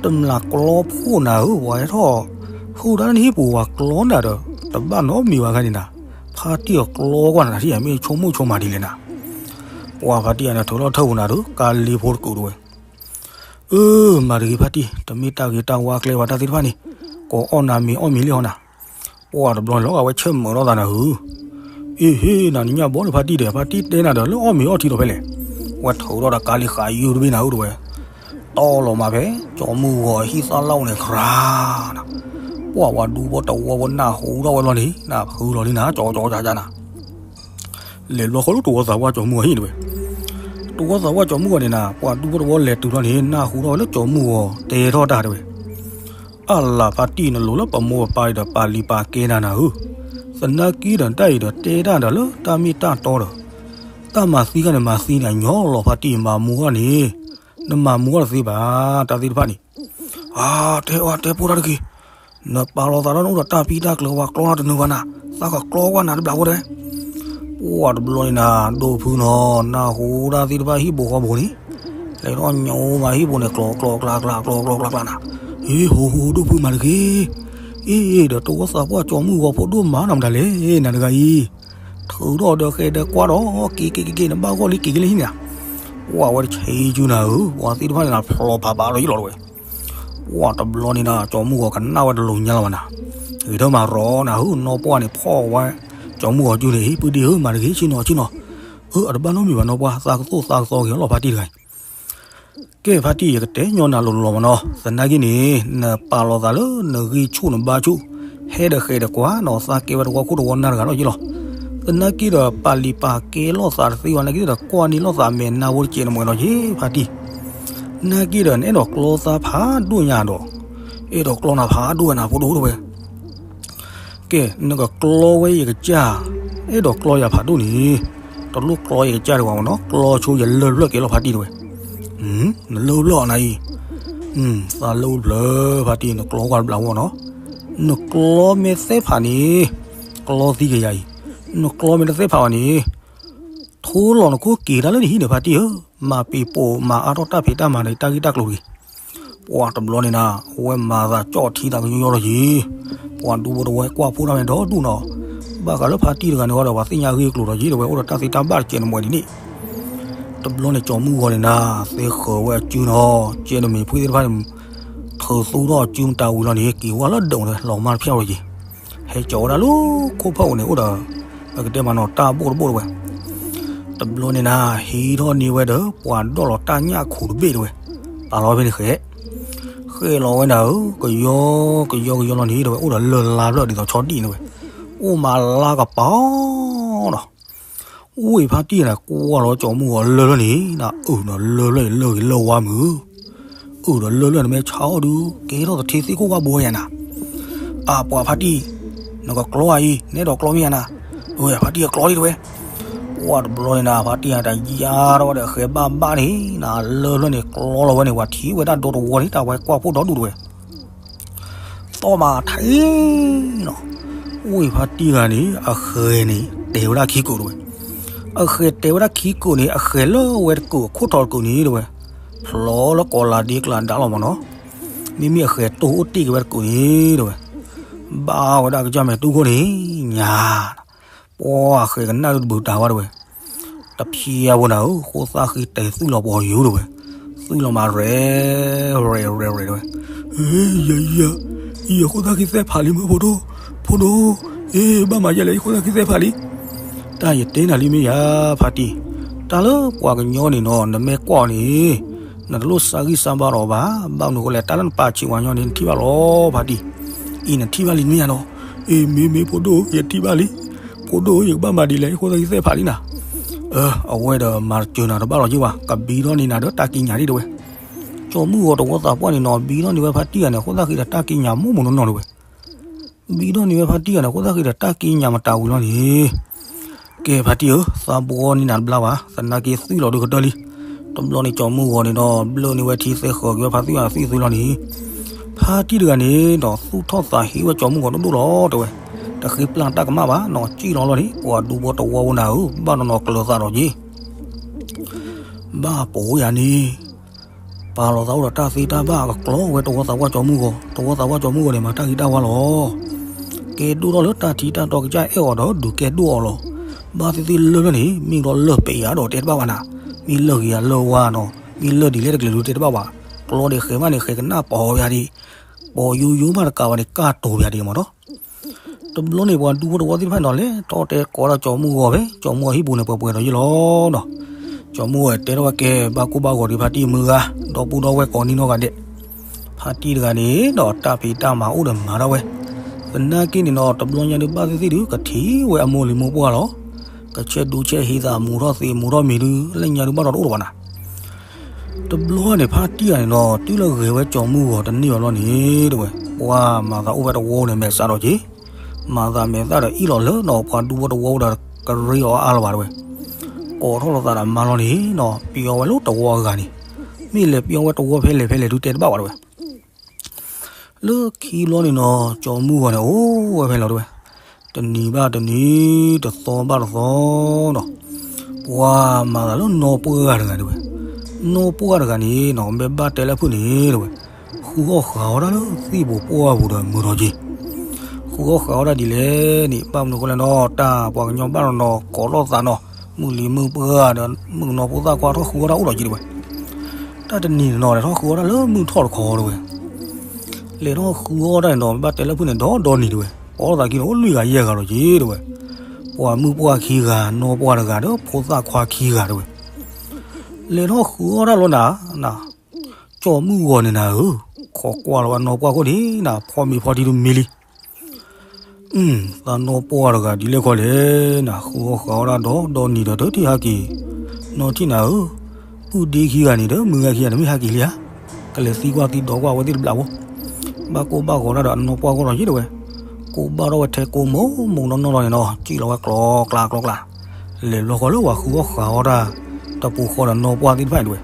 တမျးကျီဖိနၤဧၢ ပှၤဟဲထီၣ် ဟုၣ်တၢ်လၢနဟံၣ်ပူၤ ပှၤကျီနၤဒီး တဘၣ်နီတမံၤဘၣ်ခါန့ၣ်နၤ, ဖါတံၢ်အကျီကွၢ်နၤထံၣ် မ့ၢ်ဆိကမိၣ်ဆိကမးဒ်လဲၣ်နၤ, ပှၤဖါတံၢ်အန့ၣ် ထုးထီၣ်ထၢၣ်ပူၤနၤဒီး ကါလ့ဖိတကုာ်တဝဲ အၢ မၤတဂ့ၤဖါတံၢ်, တမ့ၢ်တၢ်ဂ့ၤတၢ်ဝါကျဲပှၤတၢ်သ့ၣ်တဖၣ်န့ၣ်, ကိးအီၣ်နၤမ့ၤအီၣ်မ့ၤလံဟီနၤ, ပှၤတဘျီန့ၣ် လီၤဂာ်ဝဲဆဲးမုာ်ထီၣ်သးနၤဧၢ, အ့ဟ့ နၤနညၣ်ဘီလၢဖါတံၢ်ဒီး ဖါတံၢ်တဲနၤဒီး လၢအီၣ်မ့ၤအီၣ်ထံဒီးဖဲလဲၣ်, ဝဲထုးထီၣ်ဒီးကါလ့ဃးယုၢ်တဘ့ၣ်နၤဧၢတဝဲ, တီလီၤမးဖဲ ကၠီမုၢ်ဂီၤဟံၣ်သၣ်လၢ်အိၣ်န့ၣ် ကြၤနၤ, ပှၤပှၤဒူဖိတဝီဖိနၢ်ဟူထီၣ်ဝဲဘျီန့ၣ် နၢ်ဖုလီၤလံနၤ ကၠီကၠီကၠီကၠီနၤ လဲၤဘျီဃီလၢတဝီသးပှၢ်ကၠီမုၢ်ဂီၤဟံၣ်တဝဲ, တဝီသးပှၢ်ကၠီမုၢ်ဂီၤန့ၣ်နၤ ပှၤဒူဖိတဝီလဲၤတုၤဘျီန့ၣ် နၢ်ဟူထီၣ်ဝဲလၢကၠီမုၢ်ဂီၤတဲထီၣ်တၢ်တဝဲ, အလၤဖါတံၢ်နလိၤလၢပမိၢ်ပပၢ်ဒီးပာ်လံၤပာ်ကဲနၤနၤဧၢ, သနာ်က့ဒီးတၢ်အံၤဒီးတဲတၢ်ဒီးလၢတၢ်မ့ၢ်တၢ်တီဒီး, တၢ်မၤသံခါန့ၣ်မၤသံန့ၣ် ညီလီၤဖါတံၢ်မၤမူခါန့ၣ်, နမၤမူခါတသ့ဘၣ်, တၢ်သ့ၣ်တဖၣ်န့ၣ် အတဲအီၤတဲဖိတၢ်တဂ့ၤ, နပာ်လီၤသးဒီးနအိၣ်ဒီးတၢ်ပံတၢ်ကျၢၤ ပှၤကျီနၤတနုာ်ဘၣ်နၤ, သးကကျီကွၢ်နၤတဘျီဖိတဲ, ပှၤတဘျီန့ၣ်နၤ ဒိၣ်ဖုနီၤ နၢ်ဟူတၢ်သ့ၣ်တဖၣ်ဟံၣ်ဘိဃီဘိန့ၣ်, လဲၤထီၣ်ညိမးဟံၣ်ဘိန့ၣ် ကျီကျီကျါကျါ ကျီကျီကျါကျါနၤ, ဟ့ဟိဟိဒိၣ်ဖုမၤတဂ့ၤ, အ့ ဒီးတဝီသးပှၢ်ကၠီမုၢ်ဂီၤဖိဒိၣ်မးနၤမတၤလဲၣ် နၤတဂၤအံၤ, ထုးထီၣ်ဒီးဃဲဒီးကွၢ်ဒီး က့ၤက့ၤက့ၤက့ၤ နဘၣ်ဂီၢ်လံက့ၤက့ၤလံဟံၣ်နၤ, ပှၤဝဲတဆံးကၠူနၤဧၢ, ပှၤသ့ၣ်တဖၣ်န့ၣ်နၤ ဖျိးဖးဘၣ်ဒီးယံာ်လီၤတဝဲ ပှၢ်တဘျီန့ၣ်ဒီး ကၠီမုၢ်ဂီၤကနၣ်ဝဲတလိၤညါလီၤဘၣ်နၤ, ဂ့ၤထီၣ်မၤရီနၤဧၢ, နီၢ်ပှၢ်န့ၣ်ဖီၣ်ဝဲ ကၠီမုၢ်ဂီၤစုန့ၣ် ဟံၣ်ပုၢ်ဒံၣ်ဧၢ မၤတဂ့ၤ ဆ့ၣ်နီၤဆ့ၣ်နီၤ, အၢ အတဘၣ်နီတမံၤဘၣ်နီၢ်ပှၢ်, သးကသိၣ်သးကသီက့ၤလီၤဖါတံၢ်တဂၤအံၤ ကဲဖါတံၢ် ယကတဲညီနၤလိၤလိၤမးနီၤ, သနာ်က့န့ၣ် နပာ်လီၤသးလၢနဂံၢ်ဆူၣ်နဘါဆူၣ်, ဟဲဒီးဃဲးဒီးကွၢ်နီၤ, သးကဲဝဲတဝီခိၣ်တဝီနၢ်တဂၤလီၤက့လီၤ. သနာ်က့ဒီး ပာ်လံာ်ပာ်ကဲလိာ်သးတသ့ဘၣ်, နာ်က့ဒီး ကွၢ်န့ၢ်လိာ်သးမဲာ်နါဖိတစဲးနမဲာ်ဒီးက့ ဖါတံၢ်, နာ်က့ဒီး နအဲၣ်ဒိးကျီသးဖးဒိၣ်ညါဒီး, အဲၣ်ဒိးကျီနၤဖးဒိၣ်ဝဲနၤဖိဒိၣ်တဝဲ ကဲ နကကျီဝဲယကစၢ်, အဲၣ်ဒိးကျီယၤဖးဒိၣ်န့ၣ်, တလိၣ်ကျီယကစၢ်တဂၤမးနီၤ, ကျီဆိယလၢၢ်ဖျၢၣ်က့ၤလီၤဖါတံၢ်တဝဲ, နလၢၢ်ဖျၢၣ်အီၤနၤအံၤ, သးလၢၢ်ဖျၢၣ်ဖါတံၢ် နကျီကွၢ်တဘျီဝဲနီၤ, နကျီမ့ၢ်သဲဖးန့ၣ်, ကျီသံက့ၤယၤအံၤ, နကျီမ့ၢ်တသဲဖးဘၣ်န့ၣ် ထိလီၤနခိၣ်က့ၤတၢ်လၢနဟံၣ်န့ၣ်ဖါတံၢ်ဧၢ, မၤပ့ၤပိာ်မၤအါထီၣ်တၢ်ဖံးတၢ်မၤဒီးတၢ်ဂ့ၢ်တၢ်ကျိၤတဂ့ၤ. ပှၢ်တဘျီန့ၣ်နၤ အဝဲမၤသးကၠီၣ်ထံသးကယီယီလီၤက့ၤ, ပှၤဒူဖိတဝီကွၢ်ဖှိၣ်တၢ်မဲာ်ဒီဒူၣ်နီၤ, ဘၣ်ဃးလၢဖါတံၢ်တဂၤန့ၣ်ဃီဒီး ပှၤသ့ၣ်ညါအဂ့ၢ်အကျိၤဒီးက့ၤ တဝဲအိၣ်ဒီးတၢ်သ့တၢ်ဘၣ်တစဲးနမဲာ်ဒ်န့ၣ် တဘျီန့ၣ် ကၠီမုၢ်ဂီၤန့ၣ်နၤ သ့ဃၢၤဝဲအစုနီၤ, ကဲနမ့ၢ်ဖှံသ့ၣ်တဖၣ်န့ၣ် ထုးသူထီၣ်အစုမတၤဝံၤလီၤန့ၣ် က့ၤဝဲလၢဒိးန့ၣ် လီၤမၢ်တဖျၢၣ်ဝဲက့ၤ, ဟဲကၠီဝဲဒၣ်လၢခိၣ်ဖၢၣ်အိၣ်န့ၣ် အိၣ်ဒီး အကတဲမးနီၤ တၢ်ဘိၣ်တဘိၣ်တဝဲ, တဘျီန့ၣ်နၤ ဟံးထီၣ်န့ၢ်ဝဲဒီး ပှၤဒီၣ်လီၤတၢ်ညၣ်ခူးတဘ့ၣ်တဝဲ, ပာ်လီၤဖဲန့ၣ်ဃဲး, ဃဲးလီၤဝဲနၤဧၢ, ကယီကယီကယီလီၤန့ၣ် တဝဲ အိၣ်ဒီးလၢၢ်လါဖျၢၣ်ဒ်သိးဆီဒံၣ်န့ၣ်ဝဲ, အိၣ်မးလါကပီၤနီၤ ဝ့ၢ်ဖါတံၢ်န့ၣ် ကွၢ်လီၤကၠီမုၢ်ဂီၤလၢၢ်လၢၢ်န့ၣ် နအုၣ်ဒီးလၢၢ်လၢၢ်န့ၣ် လၢၢ်ဂ့ၤလၢၢ်ဝါမုၢ်ဧၢ, အုၣ်ဒီးလၢၢ်လၢၢ်န့ၣ် မ့ၢ်ဆါအီၣ်ဒုး ကဲထီၣ်သထ့သ့ၣ်ခိၣ်ဝါဘိယၤနၤ, အပှၤဖါတံၢ်, နကကျီအံၤ နအဲၣ်ဒိးကျီမ့ၢ်ယၤနၤ, ဝဲဖါတံၢ်အကျီလံတဝဲ, ပှၢ်တဘျီန့ၣ်နၤ ဖါတံၢ်အတယါထီၣ်ဝဲဒီးဃဲးဘၣ်ဘၣ်န့ၣ် နလၢၢ်လၢၢ်န့ၣ် ကျီလီၤဝဲန့ၣ် ပှၤထံၣ်ဝဲဒၣ်ဒီတဝီန့ၣ် တၢ်ဝဲကွၢ်ဖှိၣ်ဒီဒူၣ်တဝဲ သီၣ်မးထဲနီၤ, ဝ့ၢ်ဖါတံၢ်ဂၤန့ၣ် အဃဲၤန့ၣ် တဲာ်ဝဲဒၣ်ခံကိးတဝဲ, အဃဲၤတဲာ်ဝဲဒၣ်ခံကိးန့ၣ် အဃဲၤလၢဝဲတကိးအခိၣ်ထီၣ်တကိးန့ၣ်တဝဲ, ဖျီလၢကီးလၤဒ့ကျးဒါလီၤမးနီၤ, မ့မ့ၢ်အဃဲၤတိၢ်အိၣ်တ့ၢ်က့ၤဝဲတကိးန့ၣ်တဝဲ, ဘၣ်ဝဲဒၣ်ကစၢ်မဲာ်တူၢ်ခိၣ်န့ၣ် ညါ ပှၤဃဲၤကနၣ်ဒုတဘုးတၢ်ဝဲတဝဲ, တဖျါဝဲနၤဧၢ, ဃိသၣ်ဃံတဲာ်သွံၣ်လီၤပှီၤယိၤတဝဲ, သွံၣ်လီၤမးရဲၣ် ရဲၣ် ရဲၣ် ရဲၣ် တဝဲ, ယ ယ ယဃိသၣ်ဃံသဲဖးလံမ့ၢ်ဖိဒိၣ်, ဖိဒိၣ်, အ့ ဘၣ်မၤယဲလဲၣ် ယဃိသၣ်ဃံသဲဖးလံ, တၢ်ယတဲနၤလံမ့ၢ်ယၤဖါတံၢ်, တၢ်လၢပှၤကညီန့ၣ်နီၤ နမ့ၢ်ကွၢ်အီၤန့ၣ် နတလိၣ်ဆါဂံၢ်ဆါဘါဒီးအီၤဘၣ်, ဘၣ်မနုၤဃိလဲၣ် တၢ်လၢနပာ်ဆံးဝဲညီန့ၣ် နထံၣ်ဘၣ်လီၤဖါတံၢ်, အံၤနထံၣ်ဘၣ်လံမ့ၢ်ယၤနီၤ, အ့ မ့ၢ်မ့ၢ်ဖိဒိၣ် ယထံၣ်ဘၣ်လံ, ဖိဒိၣ် ယကဘၣ်မၤဒ်လဲၣ် ယဃိသၣ်ဃံသဲဖးလံနၤ, အဝဲဒီးမၤစၢၤနၤတဘၣ်လီၤက့ၤဘၣ် ကဘံထီၣ်န့ၢ်နၤဒီးတၢ်ကံးညာ်ဒ်တဝဲ, ကၠီမုၢ်ဂီၤတဝီသးပှၢ်န့ၣ်နီၤ ဘံထီၣ်န့ၢ်ဝဲဖါတံၢ်ဂၤန့ၣ် ဃိသၣ်ဃံဒီးတၢ်ကံးညာ်မိၢ်မိၢ်နီၢ်နီၢ်တဝဲ ဘံထီၣ်န့ၢ်ဝဲဖါတံၢ်ဂၤန့ၣ် ဃိသၣ်ဃံဒီးတၢ်ကံးညာ်မတၤဝံၤလီၤန့ၣ်, ကဲဖါတံၢ်ဧၢ, သးဘှီန့ၢ်နၤတဘျါဘၣ်, သနာ်က့သွံၣ်လီၤဒုကတၢၢ်လံ, တဘျီန့ၣ်ကၠီမုၢ်ဂီၤန့ၣ်ဒီး ဘျၢၣ်န့ၢ်ဝဲထံသဲဃၢၤက့ၤဝဲဖါတံၢ်ဂၤသွံၣ်သွံၣ်လီၤန့ၣ်, ဖါတံၢ်တဂၤန့ၣ်ဒီးသူၣ်ထီၣ်သးဟ့ဝဲကၠီမုၢ်ဂီၤဒိၣ်ဒိၣ်လီၤတဲဝဲ, တဃ့ပျၢ်တၢ်ကမၣ်ဘၣ်နီၤ စံၣ်လီၤလီၤန့ၣ် ပှၤဒူဖိတဝီဝဲနၤဧၢ, ဘၣ်နီၢ်နီၢ်ကျၢၤသးဒီးက့ၤ ဘၣ်ပိာ်ယၤန့ၣ်, ပာ်လီၤသးအိၣ်ဒီးတၢ်သ့တၢ်ဘၣ် ကကျီဝဲတဝီသးပှၢ်ကၠီမုၢ်ဂီၤ, တဝီသးပှၢ်ကၠီမုၢ်ဂီၤန့ၣ် မၤတၢ်ဂ့ၤတၢ်ဝါလီၤ. ကဲဒိၣ်ထီၣ်လၢတၢ်ထံတၢ်တီကစၢ်အဲၣ်အီၤဒီးဒုးကဲဒိၣ်အီၤလီၤ. ဘၣ်သ့ၣ်သ့ၣ်လၢၢ်လၢၢ်န့ၣ် မ့ၢ်ဒီးလၢၢ်ပဲာ်ယၤဒီးတဲတဘၣ်ဘၣ်နၤ, မ့ၢ်လၢၢ်ဂ့ၤယၤလၢၢ်ဝါနီၤ, မ့ၢ်လၢၢ်ဒ်လဲၣ်တကလုာ်ဒုးတဲတဘၣ်ဘၣ်, ကျီဒီးဃဲၤမးန့ၣ် ဃဲၤကနၣ်ပိာ်ယၤဒံး, ပိာ်ယိယိမးတကးဘၣ်န့ၣ် ကၢ်တိၤယၤဒံးမးနီၤ. တဘျီန့ၣ် ပှၤဒူဖိတဝီသ့ၣ်တဖၣ်န့ၣ်ဒီး လဲၤထီၣ်တဲကိးဒီးကၠီမုၢ်ဂီၤဖဲ ကၠီမုၢ်ဂီၤဟံၣ်ပူၤန့ၣ် ပှဲၤပှဲၤဒီးယ့ၣ်လီၤနီၤ. ကၠီမုၢ်ဂီၤတဲထီၣ်ဝဲကဲ ဘၣ်ကိၢ်ဘၣ်ဂီၤဒံးဖါတံၢ်မုၢ်ဂၤ, ဒီပုၢ်ဒီဝဲၢ်ကိးနံၤနီၢ်ဂၤဒဲး, ဖါတံၢ်တဂၤန့ၣ်ဒီး တၢ်ဖံးတၢ်မၤအိၣ်ဒီးမၤဒၣ်ဝဲ, သနာ်က့န့ၣ်နီၤ တဘျီညါဒုးဘၣ်သ့ၣ်သ့ၣ်ဒုး ကထံၣ်ဝဲအမိၢ်လံၤမိၢ်ပှၢ်လီၤ. ကဆဲးဒူဆဲးဟ့သးမူထီၣ်သ့မူထီၣ်မ့ၤဒုး လၢညါဒုးဘၣ်ဒီးတအိၣ်လၢၤဘၣ်နၤ. တဘျီန့ၣ် ဖါတံၢ်ဂၤန့ၣ်နီၤ တုၤလၢဂဲၤဝဲကၠီမုၢ်ဂီၤတန့ၢ်အီၤလီၤန့ၣ် တဲဝဲ, ပှၤမၤသးအိၣ်ဝဲတဝီန့ၣ် မဲာ်ဆှးဒီးက့ၤ, မၤသးမဲာ်သၣ်ဒီးအ့ၣ်လီၤလၢနီၤ ပှၤဒူဖိတဝီအိၣ်ဒီးကရ့အီၤအါလီၤဘၣ်တဲဝဲ, ကိးထီၣ်လိာ်သးဒီးမါလီၤန့ၣ်နီၤ ပျီဝဲလၢတဝီအဂၤန့ၣ်, မ့ၢ်လဲၤပျီဝဲတဝီဖဲလဲၣ်ဖဲလဲၣ်ဒုးတဲတဘၣ်ဘၣ်တဲဝဲ လၢခံဘျီန့ၣ်နီၤ ကၠီမုၢ်ဂီၤန့ၣ် အိၣ်ဝဲဖဲလီၤတဲဝဲ, တနံၤဘၣ်တနံၤ တသီဘၣ်တသီနီၤ, ပှၤမၤသးလၢနီၢ်ပှၢ်ဂၤတဂၤတဲဝဲ, နီၢ်ပှၢ်ဂၤတဂၤန့ၣ်နီၤ မ့ၢ်ဘၣ်တဲလၢဖုၣ်န့ၣ်တဲဝဲ, ဃုအီၣ်ဃာ်အီၣ်တၢ်လၢသ့ၣ်ပူၤပှၢ်ပူၤဒီးမုာ်ထီၣ်က့ၤ, ဃုအီၣ်ဃာ်အီၣ်တၢ်ဒ်လဲၣ်န့ၣ် ဘၣ်မနုၤဃိလဲၣ်နီၤ တၢ်ပှၤကညီဘၣ်နီၤနီၤ ကိးထီၣ်သးနီၤ မုၢ်လံၤမုၢ်ပှၢ်ဒီး မုၣ်ကနီၤဖိသၣ်ခွါထီၣ်ဃုအီၣ်တၢ်အိၣ်ဒီးက့ၤတဲဝဲ တၢ်တနံၤန့ၣ်နီၤ လဲၤထီၣ်ဃုအီၣ်တၢ်လၢမုၢ်ထီၣ်တခီတဲဝဲ, လဲၤထီၣ်ဃုအီၣ်တၢ်န့ၣ်ဒီး ဘၣ်တဲလၢဖုၣ်န့ၣ် ဒီဒီနံၤတဲဝဲ, ပိာ်လိာ်သးခံန့ၣ် အိၣ်လွံၢ်ဂၤယဲၢ်ဂၤလီၤက့ၤတဲဝဲ, ပှၤမုၣ်ပှၢ်ခံဂၤ, နီၢ်ပှၢ်တဂၤဒီး ဖိသၣ်ခွါခံဂၤတဲဝဲ. လဲၤထီၣ်ဃုအီၣ်တၢ်လီၤနၤ, ကၠီမုၢ်ဂီၤန့ၣ်နၤဧၢ, ခိးကွၢ်လီၤဝဲနီၢ်ပှၢ်ခိၣ်န့ၣ်နၤ, ဖီမ့ၤဖီထံတမံၤလံ. သးနီၢ်ပှၢ်တဂၤဒ်လဲၣ်ခီလဲၣ်နၤ, ဃုအီၣ်ဃုအီၣ်တၢ်ဒီဒီနံၤဒီး တထံၣ်ဟးက့ၤ, နီၢ်ထံၣ်နၤဧၢ, ပုၢ်ဒ့ခံဂၤန့ၣ်ဒီး မုၢ်ဂၤခံဂၤန့ၣ် မ့ၢ်ဟးက့ၤလံဧါ, ကလဲၤသံကွၢ်သံဒိးကွၢ်ဝဲသ့ၣ်တဘျီဖိ, ဘၣ်ကိၢ်ဘၣ်ဂီၤတၢ်ဒီးအနီၢ်ပှၢ်ဂီၢ်လီၤက့ၤတဲဝဲ, ကိၢ်ဘၣ်ထီၣ်ဝဲထဲကိးမိၢ်မိၢ်နီၢ်နီၢ်လီၤန့ၣ်နီၤ, စံၣ်လီၤဝဲကျီကျါကျီကျါ, လဲၤဘျီဃီလၢပှၤဃုအီၣ်ဃုအီၣ်တၢ် တပူၤဃီဒီးနီၢ်ပှၢ်သ့ၣ်တဖၣ်န့ၣ်တဲဝဲ.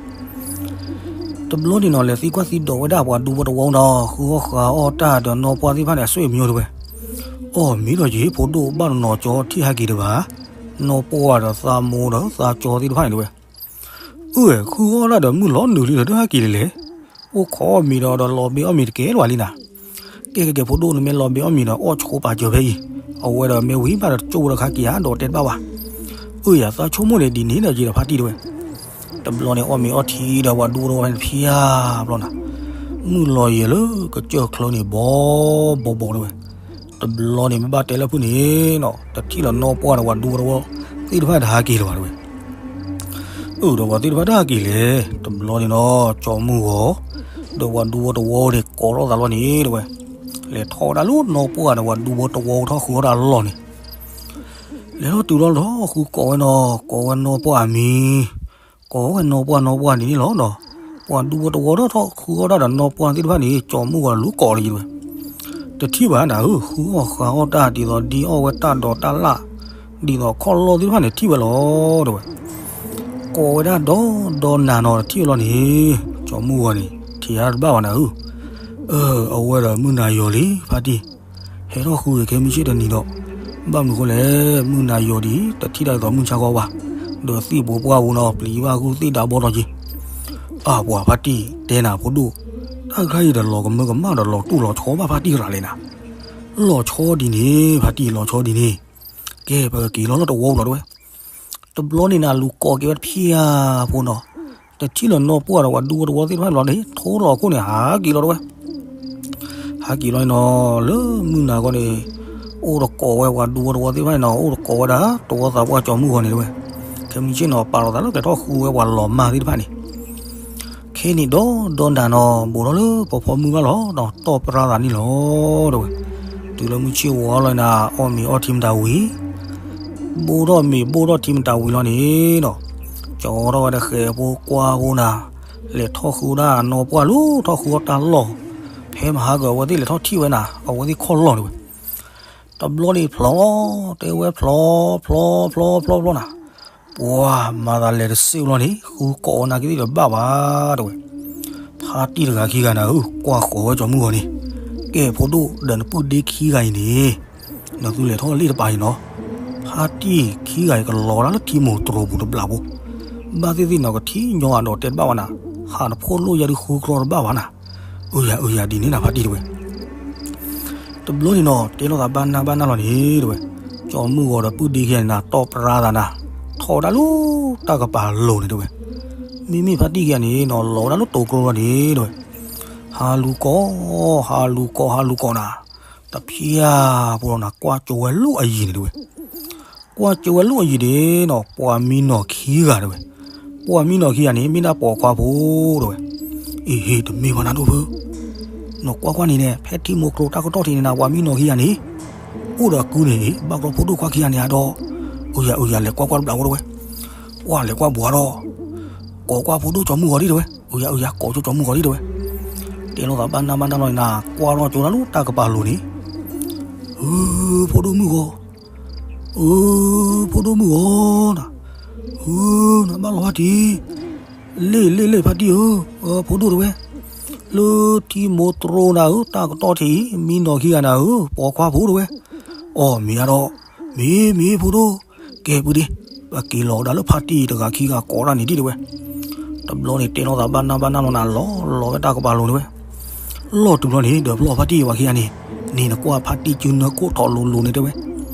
တဘျီန့ၣ်နီၤ လဲၤသံကွၢ်သံဒိးဝဲဒၣ်ပှၤဒူဖိတဝီနီၤ, ဃုအီၣ်ဃုအီၣ်တၢ်ဒီးနီၢ်ပှၢ်သ့ၣ်တဖၣ်န့ၣ် အဆွေမျိုးတဲဝဲ. အီၣ်မ့ၢ်ဒီးက့ၤ ဖိဒိၣ်ဘၣ်နီၤနီၤကၠီထံၣ်ဟးက့ၤတဘၣ်, နီၢ်ပှၢ်ဒီးသးမိၢ်ဒီးသးကၠီသ့ၣ်တဖၣ်န့ၣ်တဲဝဲ. အၢ ဃုအီၣ်တၢ်ဒီးမုၢ်လီၤနုာ်လံဒီး တဟးက့ၤလၢၤလဲၣ်, အိၣ်ခိးအီၣ်မ့ၤဒီးဒီးလီၤဘ့အီၣ်မ့ၤတကဲလၢၤဘၣ်လံနၤ. ကဲကဲကဲ ဖိဒိၣ်နမ့ၢ်လီၤဘ့အီၣ်မ့ၤဒီး အီၣ်ဆိပာ်စၢၤဖဲအံၤ, အဝဲဒီးမ့ၢ်ဝံၤဘၣ်ဒီးတကၠိၢ်ဖိဒီးခါက့ၤဧါ ဒီးတဲတဘၣ်ဘၣ်. အၢ ယသးဆိကမိၣ်န့ၣ်ဒ်န့ၣ်ဒီးက့ၤဒီးဖါတံၢ်တဲဝဲ. တဘျီန့ၣ် အီၣ်မ့ၤအီထံဒီးပှၤဒူဖိတဝီဖဲန့ၣ် ဖျါဘျီနၤ, မုၢ်လီၤယံၤလၢကစၢၢ်ချၢန့ၣ် ဘီဘီဘီတဲဝဲ. တဘျီန့ၣ် မ့ၢ်ဘၣ်တဲလၢဖုၣ်န့ၣ်နီၤ တထံၣ်လၢနီၢ်ပှၢ်ဒီးပှၤဒူဖိတဝီသ့ၣ်တဖၣ်တဟးက့ၤလၢၤဘၣ်တဲဝဲ. အၢ ဒီးပှၤသ့ၣ်တဖၣ်တဟးက့ၤလဲၣ်. တဘျီန့ၣ်နီၤ ကၠီမုၢ်ဂီၤ ဒီးပှၤဒူဖိတဝီန့ၣ် ကိးထီၣ်သးလီၤန့ၣ်တဲဝဲ. လဲၤထီၣ်ဝဲဒၣ်လၢနီၢ်ပှၢ်ဒီးပှၤဒူဖိတဝီထီၣ်ဃုအီၣ်တၢ်အလီၢ်န့ၣ် လဲၤထီၣ်တုၤလီၤလီၤ ဃုကိးဝဲနီၤ, ကိးဝဲနီၢ်ပှၢ်အမံၤ, ကိးဝဲနီၢ်ပှၢ်နီၢ်ပှၢ်န့ၣ်န့ၣ်လီၤနီၤ. ပှၤဒူဖိတဝီထီၣ်ဃုအီၣ်တၢ်ဒီးနီၢ်ပှၢ်သ့ၣ်တဖၣ်န့ၣ် ကၠီမုၢ်ဂီၤလူၤကိးလၢယတဲဝဲ. တထံၣ်ဘၣ်နၤဧၢ, ဃုအီၣ်ဃုအီၣ်တၢ် ဒ်သိးဒ်အီၣ်ဝဲတၢ်ဒိးတၢ်လၣ်, ဒ်သိးခီၣ်လီၢ်သ့ၣ်တဖၣ်န့ၣ် ထံၣ်ဝဲလီၤတဲဝဲ. ကိးဝဲဒၣ်ဒီဒီနၤနီၤ တထံၣ်ဝဲလီၤန့ၣ်, ကၠီမုၢ်ဂီၤန့ၣ် ထံၣ်တဘၣ်ဘၣ်နၤဧၢ. အၢ အဝဲဒီးမုၢ်နၤယီၤလံ ဖါတံၢ်, ဟဲထီၣ်ဃုဂ့ၤခဲမုၢ်ဆ့ၣ်တနံၤဒီး, ဘၣ်မနုၤဃိလဲၣ်, မုၢ်နၤယီၤဒံး တထံၣ်တၢ်ဒ်သိးမုၢ်ဆါခီဘၣ်, ဒီးသံၣ်ဘိပှၢ်ပူၤနီၤ ပျံၤဘၣ်ဂုၢ်သ့ၣ်ဒါဘီထီၣ်က့ၤ. အၢ ပှၤဖါတံၢ်တဲနၤဖိဒိၣ်, တၢ်ခါအံၤဒီးလီၤကမၢကမၣ်ဒီးလီၤတူၢ်လီၤဆီဘၣ်ဖါတံၢ်ရၤလဲၣ်နၤ. လီၤဆီဒ်န့ၣ် ဖါတံၢ်လီၤဆီဒ်န့ၣ်, ကဲပကက့ၤလီၤလၢတဝီပူၤလီၤတဲဝဲ. တဘျီန့ၣ်နၤလူၤကိးက့ၤဝဲတဖျၢၣ်ဖိနီၤ, တထံၣ်လၢနီၢ်ပှၢ်ဒီးပှၤဒူဖိတဝီသ့ၣ်တဖၣ်န့ၣ်လီၤန့ၣ် ထိလီၤခိၣ်န့ၣ် ဟးက့ၤလီၤတဲဝဲ. ဟးက့ၤလီၤန့ၣ်နီၤ လၢမုၢ်နၤခီန့ၣ်, အိၣ်တကိးဝဲပှၤဒူဖိတဝီသ့ၣ်တဖၣ်န့ၣ်နီၤ အိၣ်တကိးဝဲဒၣ် တဝီသးပှၢ်ကၠီမုၢ်ဂီၤန့ၣ်တဲဝဲ. ခဲမုၢ်ဆ့ၣ်နီၤ ပာ်လီၤသးလၢကဲထီၣ်ဃုဝဲပှၤလီၤမၢ်သ့ၣ်တဖၣ်န့ၣ် ခဲန့ၣ်ဒီဒီနၤနီၤ ဘူးထီၣ်လၢပီၤဖီမုၢ်ဘၣ်လီၤနီၤ တီၢ်ပြါသးန့ၣ်လီၤတဲဝဲ. တုၤလၢမုၢ်ဆ့ၣ်ဝါလီၤနၤ အီၣ်မ့ၤအီထံမတၤဝံၤ, ဘိၣ်ထီၣ်မ့ၤဘိၣ်ထီၣ်ထံမတၤဝံၤလီၤန့ၣ်နီၤ, ကၠီထီၣ်ဝဲဒီးဃဲးဖိကွၢ်ဖိနၤ, လဲၤထီၣ်ဃုဒၣ်နီၢ်ပှၢ်လၢထီၣ်ဃုအီၣ်တၢ်လီၢ်, ဖဲမဟါကၢၤအဝဲသ့ၣ်လဲၤထီၣ်ထံၣ်ဝဲနၤ အဝဲသ့ၣ်ခီၣ်လီၢ်န့ၣ်ဝဲ. တဘျီန့ၣ်ဖျီ တဲဝဲဖျီ ဖျီဖျီဖျီဖျီနၤ, ပှၤမၤသးလဲၤတစ့ၢ်လီၤန့ၣ် ဃုကိးဝဲနၤကသံၣ်ဒီးဘၣ်ဘၣ်တဲဝဲ. ဖါတံၢ်တဂၤခံဂၤနၤဧၢ ကွၢ်ဃီၤဝဲကၠီမုၢ်ဂီၤန့ၣ်, ကဲဖိဒိၣ်ဒီးနပုၢ်ဒ့ခံဂၤအံၤန့ၣ်, နသုလဲၤထီၣ်လၢတပၤအံၤနီၤ, ဖါတံၢ်ခံဂၤအံၤကလီၤဝဲဒၣ်လၢထံမိၢ်တြီၤပူၤတဘျီဖိ, ဘၣ်သ့ၣ်သ့ၣ်နီၤ ကထံၣ်ညီအဒီးတဲတဘၣ်ဘၣ်နၤ, ဟးတဖိၣ်လိၣ်ယၤဒုးဃုကြီတဘၣ်ဘၣ်နၤ. အၢယၤအၢယၤဒ်န့ၣ်နၤ ဖါတံၢ်တဲဝဲ. တဘျီန့ၣ်နီၤ တဲလိာ်သးဘၣ်နၢ်ဘၣ်နၢ်လီၤန့ၣ်တဲဝဲ, ကၠီမုၢ်ဂီၤဒီးပုၢ်ဒ့ခံဂၤန့ၣ်နၤ တီၢ်ပြါသးနၤ, ထီၣ်ဝဲဒၣ်လၢတၢ်ကပၤလိၤန့ၣ်တဲဝဲ. မ့မ့ၢ်ဖါတံၢ်ခံဂၤန့ၣ်နီၤ လီၤဝဲဒၣ်လၢတိၤကျိလီၤန့ၣ်တဲဝဲ. ဟးလူၤကိး ဟးလူၤကိး ဟးလူၤကိးနၤ, တဖျၢၣ်ဖိလီၤနၤ ကွၢ်ကၠိဝဲလၢအယံၤန့ၣ်တဲဝဲ. ကွၢ်ကၠိဝဲလၢအယံၤန့ၣ်နီၤ ပှၤမံနီၤခံဂၤတဲဝဲ. ပှၤမံနီၤခံဂၤန့ၣ် မ့ၢ်ဒၣ်ပိာ်ခွါဖိတဲဝဲ. အ့ဟ့ တမ့ၢ်ဘၣ်နၤဒိၣ်ဖု, နကွၢ်ကွၢ်န့ၣ်န့ၣ် ဖဲထံမိၢ်ကျိတၢ်ကတီၢ်ထံးန့ၣ်နၤ ပှၤမံနီၤခံဂၤန့ၣ်, အိၣ်ဒီးကုန့ၣ် ဘၣ်ကီဖိဒိၣ်ခွါခံဂၤန့ၣ်ဧါဒီး, အၢယၤအၢယၤ လဲၤကွၢ်ကွၢ်တဘျီဖိတဲဝဲ. ကွၢ်လဲၤကွၢ်ဘှီဒီး, ကိးကွၢ်ဖိဒိၣ်ကၠီမုၢ်ဂီၤဒံးတဲဝဲ, အၢယၤအၢယၤ ကိးကၠိကၠီမုၢ်ဂီၤဒံးတဲဝဲ. တဲလိာ်သးဘၣ်နၢ်ဘၣ်နၢ်လီၤန့ၣ်နၤ ကွၢ်ထီၣ်ကၠိဒၣ်လၢတၢ်ကပၤလိၤန့ၣ်, အၢ ဖိဒိၣ်မုၢ်ဂီၤ အၢ ဖိဒိၣ်မုၣ်ဧၢ, အၢ နဘၣ်လီၤဖါတံၢ်, လ့ၣ်လ့ၣ်လ့ၣ်ဖါတံၢ်ဧၢ, ဖိဒိၣ်တဲဝဲ, လၢထံမိၢ်တြိၤနၤဧၢ တၢ်ကတီၢ်ထံးအံၤ မံနီၤခံဂၤနၤဧၢ ပိာ်ခွါဖိတဲဝဲ, အီၣ်မ့ၤအါဒီး, မ့ၢ်မ့ၢ်ဖိဒိၣ်, ကဲပုၢ်ဒ့, ပက့ၤလီၤဝဲဒၣ်လၢဖါတံၢ်တဂၤခံဂၤကိးတၢ်န့ၣ်ဒံးတဲဝဲ, တဘျီန့ၣ်တဲလိာ်သးဘၣ်နၢ်ဘၣ်နၢ်လီၤနၤ လီၤလီၤဝဲတၢ်ကပၤလိၤတဲဝဲ, လီၢ်တုၤလီၤန့ၣ် ဒီးဖျီၣ်ဖါတံၢ်ဝၤခံဂၤန့ၣ်, န့ၣ်နကွၢ်ဖါတံၢ်စုနၢခိၣ်ထီၣ်လိၤလိၤန့ၣ်တဲဝဲ,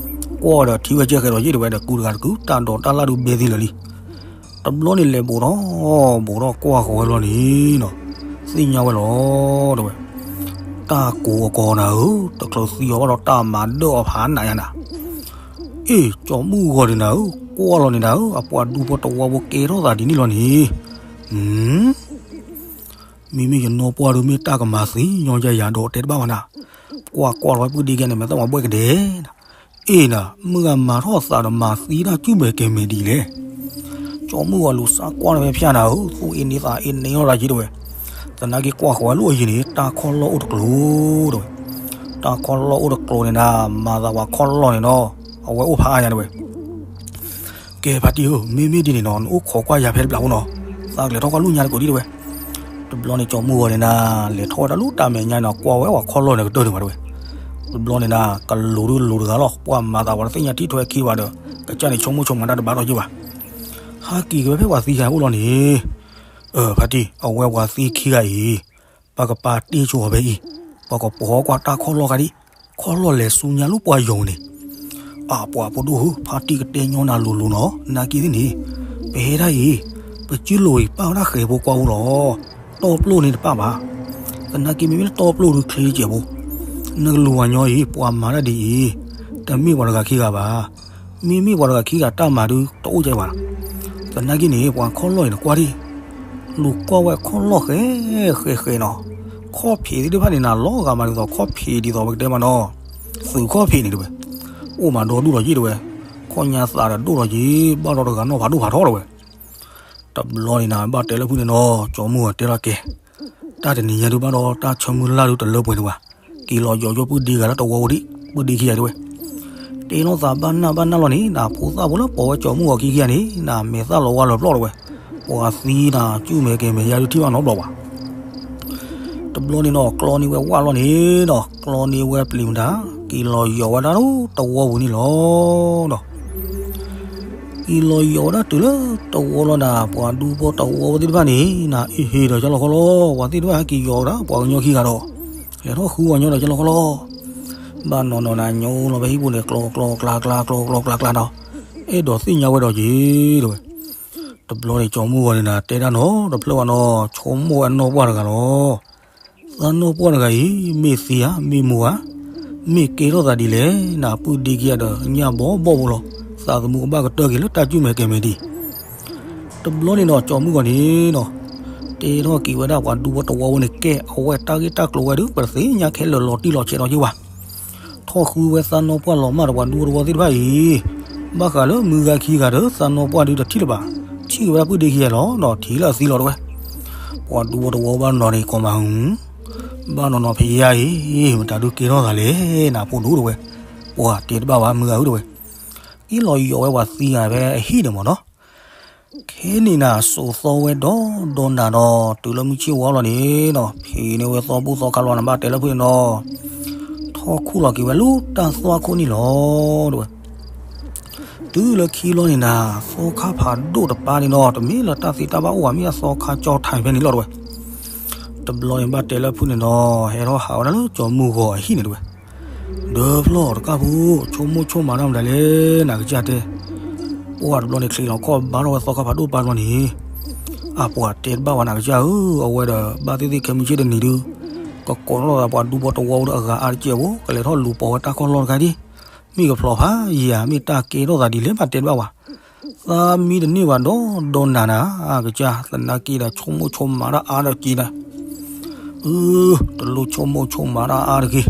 ကွၢ်ဒီးထံဝဲကဲဃဲၤဒီးယ့ၣ်တဲဝဲဒီးကုတဂၤတကု တၢ်ဒိးတၢ်လၣ်ဒုးဘဲသံလၢာ်လံ, တဘျီန့ၣ်လဲၤဘူးထီၣ်, ဘူးထီၣ်ကွၢ်ဃီၤဝဲလီၤန့ၣ်နီၤ, သ့ၣ်ညါဝဲလီၤတဲဝဲ, တ တၢ်ကိးအကိးနၤဧၢ, တချုးသံအီၤဘၣ်ဒီးတၢ်မၤဒၢၣ်အီၤဖးနးယါနၤ. အ့ၣ် ကၠီမုၢ်ဂီၤန့ၣ်နၤဧၢ, ကွၢ်လီၤန့ၣ်နၤဧၢ, အပှၤဒူဖိတဝီဖိကဲထီၣ်သးဒ်န့ၣ်လီၤန့ၣ်. မ့မ့ၢ်ယနီၢ်ပှၢ်ဒုးမ့ၢ်တၢ်ကမၤသံညီယါယၤဒီးတဲတဘၣ်ဘၣ်နၤ. ကွၢ်ကွၢ်လီၤဝဲပုၢ်ဒ့ကဲန့ၣ် မဲာ်သၣ်မၤဘှဲၣ်ကဒဲနၤ. အ့ၣ်နၤ, မုၢ်ဂၤမၤထီၣ်သးဒီးမၤသံတၢ်ကုၢ်မဲာ်ကဲၤမဲာ်ဒ်လဲၣ်. ကၠီမုၢ်ဂီၤလူၤစးကွၢ်လီၤဝဲဖၠၣ်နၤဧၢ, သူၣ်အ့န့သးအ့န့လီၤလၢယံၤတဝဲ. သနာ်က့ကွၢ်ဃီၤဝဲလၢအယံၤန့ၣ် တၢ်ခီၣ်လီၢ်အိၣ်တကျိၤတဝဲ. တၢ်ခီၣ်လီၢ်အိၣ်တကျိၤန့ၣ်နၤ, မၤသးပှၤခီၣ်လီၢ်န့ၣ်နီၤ, အဝဲအိၣ်ဖးအါယါတဝဲ. ကဲဖါတံၢ်ဧၢ, မ့မ့ၢ်ဒ်န့ၣ်နီၤ, နအိၣ်ခိးကွၢ်ယၤဖဲတဘျီဖိနီၤ, သးကလဲၤထီၣ်ကွၢ်လူၢ်ညါတကိးဒံးတဝဲ. တဘျီန့ၣ်ကၠီမုၢ်ဂီၤန့ၣ်နၤ, လဲၤထီၣ်ဝဲဒၣ်လၢတၢ်မဲာ်ညါနီၤ, ကွၢ်ဝဲပှၤခီၣ်လီၢ်န့ၣ်ကတၢၢ်န့ၣ်ဝဲတဝဲ. တဘျီန့ၣ်နၤ, ကလူၤဒုးလူၤတဂၤလီၤ, ပှၤမၤသးပှၤတသ့ၣ်ညါထံၣ်ထွဲခံဘၣ်ဒီး ကစၢ်န့ၣ်ဆိကမိၣ်ဆိကမးတၢ်တဘၣ်ထီၣ်က့ဘၣ်. ဟးက့ၤက့ၤဝဲဖဲပှၤသံဂၤအိၣ်လီၤန့ၣ်. အၢ ဖါတံၢ်, အဝဲပှၤသံခံဂၤအံၤ ပကပာ်တ့ၢ်ဆိအီၤဖဲအံၤ, ပကပိာ်ကွၢ်တၢ်ခီၣ်လီၢ်ခါဒံး, ခီၣ်လီၢ်လဲၤဆူညါလၢပှၤယီၤန့ၣ်. အပှၤဖိဒိၣ်ဧၢ, ဖါတံၢ်ကတဲညီနၤလိၤလိၤနီၤ, နာ်က့သ့ၣ်န့ၣ်, ပဟဲဒၣ်အံၤ, ပစုလိၤအံၤ ပာ်ဝဲဒၣ်ဃဲၤဖိကွၢ်ဖိလီၤ. တီၢ်ပျိၢ်န့ၣ်တပာ်ဘၣ်. သနာ်က့မ့မ့ၢ်လၢတီၢ်ပျိၢ်ဒုးချ့စဲးဖိ, နကလူၤပှၤညီအံၤ ပှၤမၤတၢ်ဒ်အံၤ, တမ့ၢ်ပှၤတဂၤခံဂၤဘၣ်. မ့မ့ၢ်ပှၤတဂၤခံဂၤတၢ်မၤဒုးတအိၣ်ကဲဘၣ်. သနာ်က့န့ၣ် ပှၤခီၣ်လီၢ်အံၤနကွၢ်ဒံး, လူၤကွၢ်ဝဲခီၣ်လီၢ်ဃဲဃဲဃဲနီၤ, ခီၣ်ဖံးသ့ၣ်တဖၣ်န့ၣ်နၤ လီၤဂာ်မးဒ်သိး ခီၣ်ဖံးဒ်သိးပကတဲမးနီၤ, သုးခီၣ်ဖံးန့ၣ်တဝဲ, အိၣ်မးဒီဒူၣ်ဒီးယ့ၣ်တဝဲ, ခီၣ်ညါသးဒီးဒိၣ်ဒီးယ့ၣ်, ဘၣ်ဒီးတဂၤနီၢ်ဖးဒိၣ်ဖးထီတဝဲ. တဘျီန့ၣ်နၤ ဘၣ်တဲလၢဖုၣ်န့ၣ်နီၤ, ကၠီမုၢ်ဂီၤတဲလီၤကဲ, တၢ်တနံၤညါဒုးဘၣ်ဒီးတၢ်ဆၢမုၢ်လၢ်ဒုးတလၢပှဲၤန့ၣ်ဘၣ်, က့ၤလီၤယီၤယိၣ်ပုၢ်ဒ့ဂၤလၢတဝီဖိဒံး, ပုၢ်ဒ့ခံဂၤတဝဲ. တဲလိာ်သးဘၣ်နၢ်ဘၣ်နၢ်လီၤန့ၣ် နဖိသၣ်ဖိလၢပိာ်ဝဲကၠီမုၢ်ဂီၤခံခံဂၤန့ၣ် နမဲာ်သၣ်လီၤဝါလီၤပျီၢ်တဝဲ, ပှၤသံနၤ ကုၢ်မဲာ်ကဲၤမဲာ်ယါဒုးထံၣ်ဘၣ်နီတဘျီဘၣ်. တဘျီန့ၣ်နီၤ ကျီန့ၢ်ဝဲဝၣ်လီၤန့ၣ်နီၤ, ကျီန့ၢ်ဝဲပျံၤမတၤ, က့ၤလီၤယီၤဝဲဒၣ်လၢတဝီပူၤန့ၣ်လီၤ. က့ၤလီၤယီၤဝဲဒၣ်တုၤလၢတဝီလီၤနၤ, ပှၤဒူဖိတဝီဖိသ့ၣ်တဖၣ်န့ၣ် နအ့ၣ်ဟ့ၣ်ဒီးကၢ်လီၤခီလီၤ, ပှၤသ့ၣ်တဖၣ်ဟဲက့ၤယီၤဝဲဒၣ် ပှၤကညီခံဂၤဒီး လဲၤထီၣ်ဃုဝဲညီဒီးကၢ်လီၤခီလီၤ. ဘၣ်နီၤနီၤနၤ ညိလီၤဖဲဟံၣ်ပူၤန့ၣ် ကျီကျီကျါကျါ ကျီကျီကျါကျါနီၤ, အဲၣ်ဒိးသ့ၣ်ညါဝဲဒီးက့ၤတဝဲ. တဘျီန့ၣ် ကၠီမုၢ်ဂီၤန့ၣ်နၤ တဲတၢ်နီတဖျၢၣ်ဘၣ်နီၤ, ဆိကမိၣ်ဝဲနီၢ်ပှၢ်တဂၤလီၤ. သးနီၢ်ပှၢ်တဂၤအံၤ မ့ၢ်သံဧါ မ့ၢ်မိၢ်ဧါ, မ့ၢ်ကဲထီၣ်သးဒ်လဲၣ်, နပုၢ်ဒ့ခံဂၤဒီး ညၣ်ဘီဘီၣ်ဖိလီၤ, သးသမူကဘၣ်ကတၢၢ်က့ၤလၢတၢ်ကုၢ်မဲာ်ကဲၤမဲာ်ဒံး. တဘျီန့ၣ်နီၤ ကၠီမုၢ်ဂီၤန့ၣ်နီၤ, တဲထီၣ်က့ၤဝဲဒၣ်ပှၤဒူဖိတဝီဖိန့ၣ် ကဲအဝဲတၢ်ဂ့ၢ်တၢ်ကျိၤဝဲဒုး ပတသ့ၣ်ညါခဲလၢာ်လီၤတံၢ်လီၤဆဲးနီတက့ၢ်ဘၣ်. ထီၣ်ဃုဝဲသးနီၢ်ပှၢ်လီၤမၢ်ဒီးပှၤဒူဖိတဝီသ့ၣ်တဖၣ်အံၤ, ဘၣ်ဃးလၢမုၢ်ဂၤခံဂၤဒီးသးနီၢ်ပှၢ်ဒုးတထံၣ်လၢၤဘၣ်, ထံၣ်ဝဲဒၣ်ပုၢ်ဒ့ခံဂၤလီၤနီၤ, ထံၣ်လၢအသံလီၤတဝဲ. ပှၤဒူဖိတဝီဘၣ်နီၤန့ၣ် ကိးမး, ဘၣ်နီၤနီၤဖဲယါအံၤ မတၤဒုးကဲထီၣ်သးလဲၣ်, နဖိဒိၣ်တဝဲ. ပှၤတဲတဘၣ်ဘၣ် မုၢ်ဂၤဧၢတဝဲ. က့ၤလီၤယီၤဝဲပှၤသံဂၤဖဲအဟံၣ်န့ၣ်မးနီၤ. ခဲန့ၣ်နၤ စိာ်သီဝဲဒီဒီနၤဒီး တုၤလၢမုၢ်ဆ့ၣ်ဝါလီၤန့ၣ်နီၤ, ဖံးန့ၢ်ဝဲသီဘူၣ်သီခါလီၤနၤ ဘၣ်တဲလၢဖုၣ်န့ၣ်နီၤ, ထီၣ်ခူၣ်လီၤက့ၤဝဲလၢတၢ်သွၣ်ခိၣ်န့ၣ်လီၤတဝဲ. တုၤလၢခံလီၤန့ၣ်နၤ, သီခါဖးဒိၣ်တပၤန့ၣ်နီၤ, တမ့ၢ်လၢတၢ်သ့တၢ်ဘၣ်အိၣ်ဘၣ် မ့ၢ်အသီခါကၠီထံးဖဲန့ၣ်လီၤတဝဲ. တဘျီန့ၣ်ဘၣ်တဲလၢဖုၣ်န့ၣ်နီၤ, ဟဲထီၣ်ဟးဝဲဒၣ်လၢကၠီမုၢ်ဂီၤအဟံၣ်န့ၣ်တဝဲ. ဒီဖျီၣ်တကၢ်ဖိ, ဆိကမိၣ်ဆိကမးတၢ်မတၤလဲၣ် နကစၢ်တဲ. ပှၢ်တဘျီန့ၣ် ချံးလီၤခီၣ်ဘါထီၣ်ဝဲသီခါဖးဒိၣ်တပၤတဘျီန့ၣ်, အပှၤတဲတဘၣ်ဝဲ နကစၢ်ဧၢ, အဝဲဒီးဘၣ်သ့ၣ်သ့ၣ်ခဲမုၢ်ဆ့ၣ်တနံၤဒုး ကကိးထီၣ်သးပှၤဒူဖိတဝီဖိဒီးအဂၤအါတက့ၢ်ဖိ, ကလဲၤထီၣ်လူၤပိာ်ဝဲတၢ်ခီၣ်လီၢ်တခါဒံး, မ့ၢ်ကဖျိးဖးယံၤဧါ, မ့ၢ်တၢ်ကဲထီၣ်သးဒ်လဲၣ် ဘၣ်တဲတဘၣ်ဝဲ. သးမံတန့ၢ်ဘၣ်ဒီဒီနၤနၤ, အကစၢ်သနာ်က့ဒီး ဆိကမိၣ်ဆိကမးတၢ်အါတက့ၢ်နၤ. အၢ, တလိၣ်ဆိကမိၣ်ဆိကမးတၢ်အါတက့ၢ်.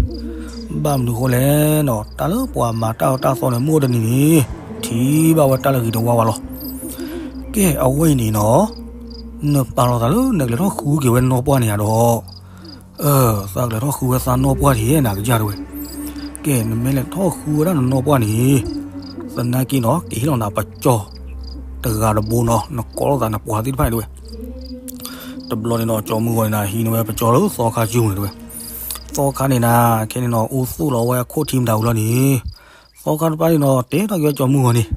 ဘၣ်မနုၤဃိလဲၣ်နီၤ, တၢ်လၢပှၤမၤတၢ်အၢတၢ်သီန့ၣ် မုၢ်တနံၤန့ၣ် ထံၣ်ဘၣ်ဝဲတၢ်လၢဂ့ၤတဝါဝါလီၤ. ကဲအဝဲအံၤန့ၣ်နီၤ, နပာ်လီၤသးလၢနကလဲၤထီၣ်ဃုက့ၤဝဲနီၢ်ပှၢ်န့ၣ်ဧါဒီး, အၢ, သးကလဲၤထီၣ်ဃုဝဲသးနီၢ်ပှၢ်ထံၣ် နကစၢ်တဝဲ. ကဲနမ့ၢ်လဲၤထီၣ်ဃုဝဲဒၣ်နနီၢ်ပှၢ်န့ၣ်, သနာ်က့နီၤ ကဟ့ၣ်လီၤနၤပကၠီတဂၤတဘိနီၤ, နကိးလိာ်သးနပှၤသ့ၣ်တဖၣ်န့ၣ်တဝဲ. တဘျီန့ၣ်နီၤ ကၠီမုၢ်ဂီၤန့ၣ်နၤ ဟံးန့ၢ်ဝဲပကၠီလၢသီခါစုပူၤန့ၣ်တဝဲ. သီခါန့ၣ်နၤ ခဲန့ၣ်နီၤ အိၣ်သူၣ်လီၤဝဲအခိၣ်ထံမတၤဝံၤလီၤန့ၣ်, သီခါတဖၣ်န့ၣ်နီၤ တဲထီၣ်က့ၤဝဲကၠီမုၢ်ဂီၤန့ၣ်,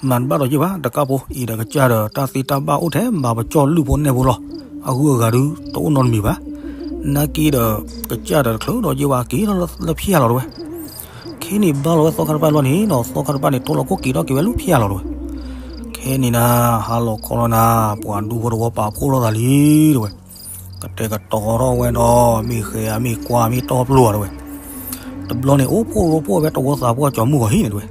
မၤတဘၣ်ဒီးယ့ၢ်ဘၣ် တကၢ်ဖိအံၤဒီးကစၢ်ဒီး တၢ်သ့တၢ်ဘၣ်အိၣ်ထဲမၤပကၠီလုၢ်ဖိနဲၣ်ဖိလီၤ. အဂုၤအဂၤဒုး တအိၣ်နီတမံၤဘၣ်. နာ်က့ဒီး ကစၢ်ဒီးတချုးဒီးယ့ၢ်ဘၣ် က့ၤထီၣ်လၢဖၠၣ်လီၤတဝဲ. ခဲန့ၣ်ဘၣ်လီၤဝဲသီခါတဖၣ်လီၤန့ၣ်နီၤ သီခါတဖၣ်န့ၣ် ထိလီၤခိၣ်က့ၤထီၣ်က့ၤဝဲလၢဖၠၣ်လီၤတဝဲ. ခဲန့ၣ်နၤ ဟါလီၤခီလီၤနၤ ပှၤဒူဖိတဝီပာ်ဖှိၣ်ထီၣ်သးလံတဝဲ. ကတဲာ်ကတီၤထီၣ်ဝဲဒီး မ့ၢ်ဃဲၤဧါ မ့ၢ်ကွၢ် မ့ၢ်တီပျိၢ်ဧါ တဲဝဲ. တဘျီန့ၣ် အိၣ်ဖှိၣ်ရိဖှိၣ်ဝဲတဝီသးပှၢ်ကၠီၤမုၢ်ဂီၤဟံၣ်န့ၣ် တဲဝဲ.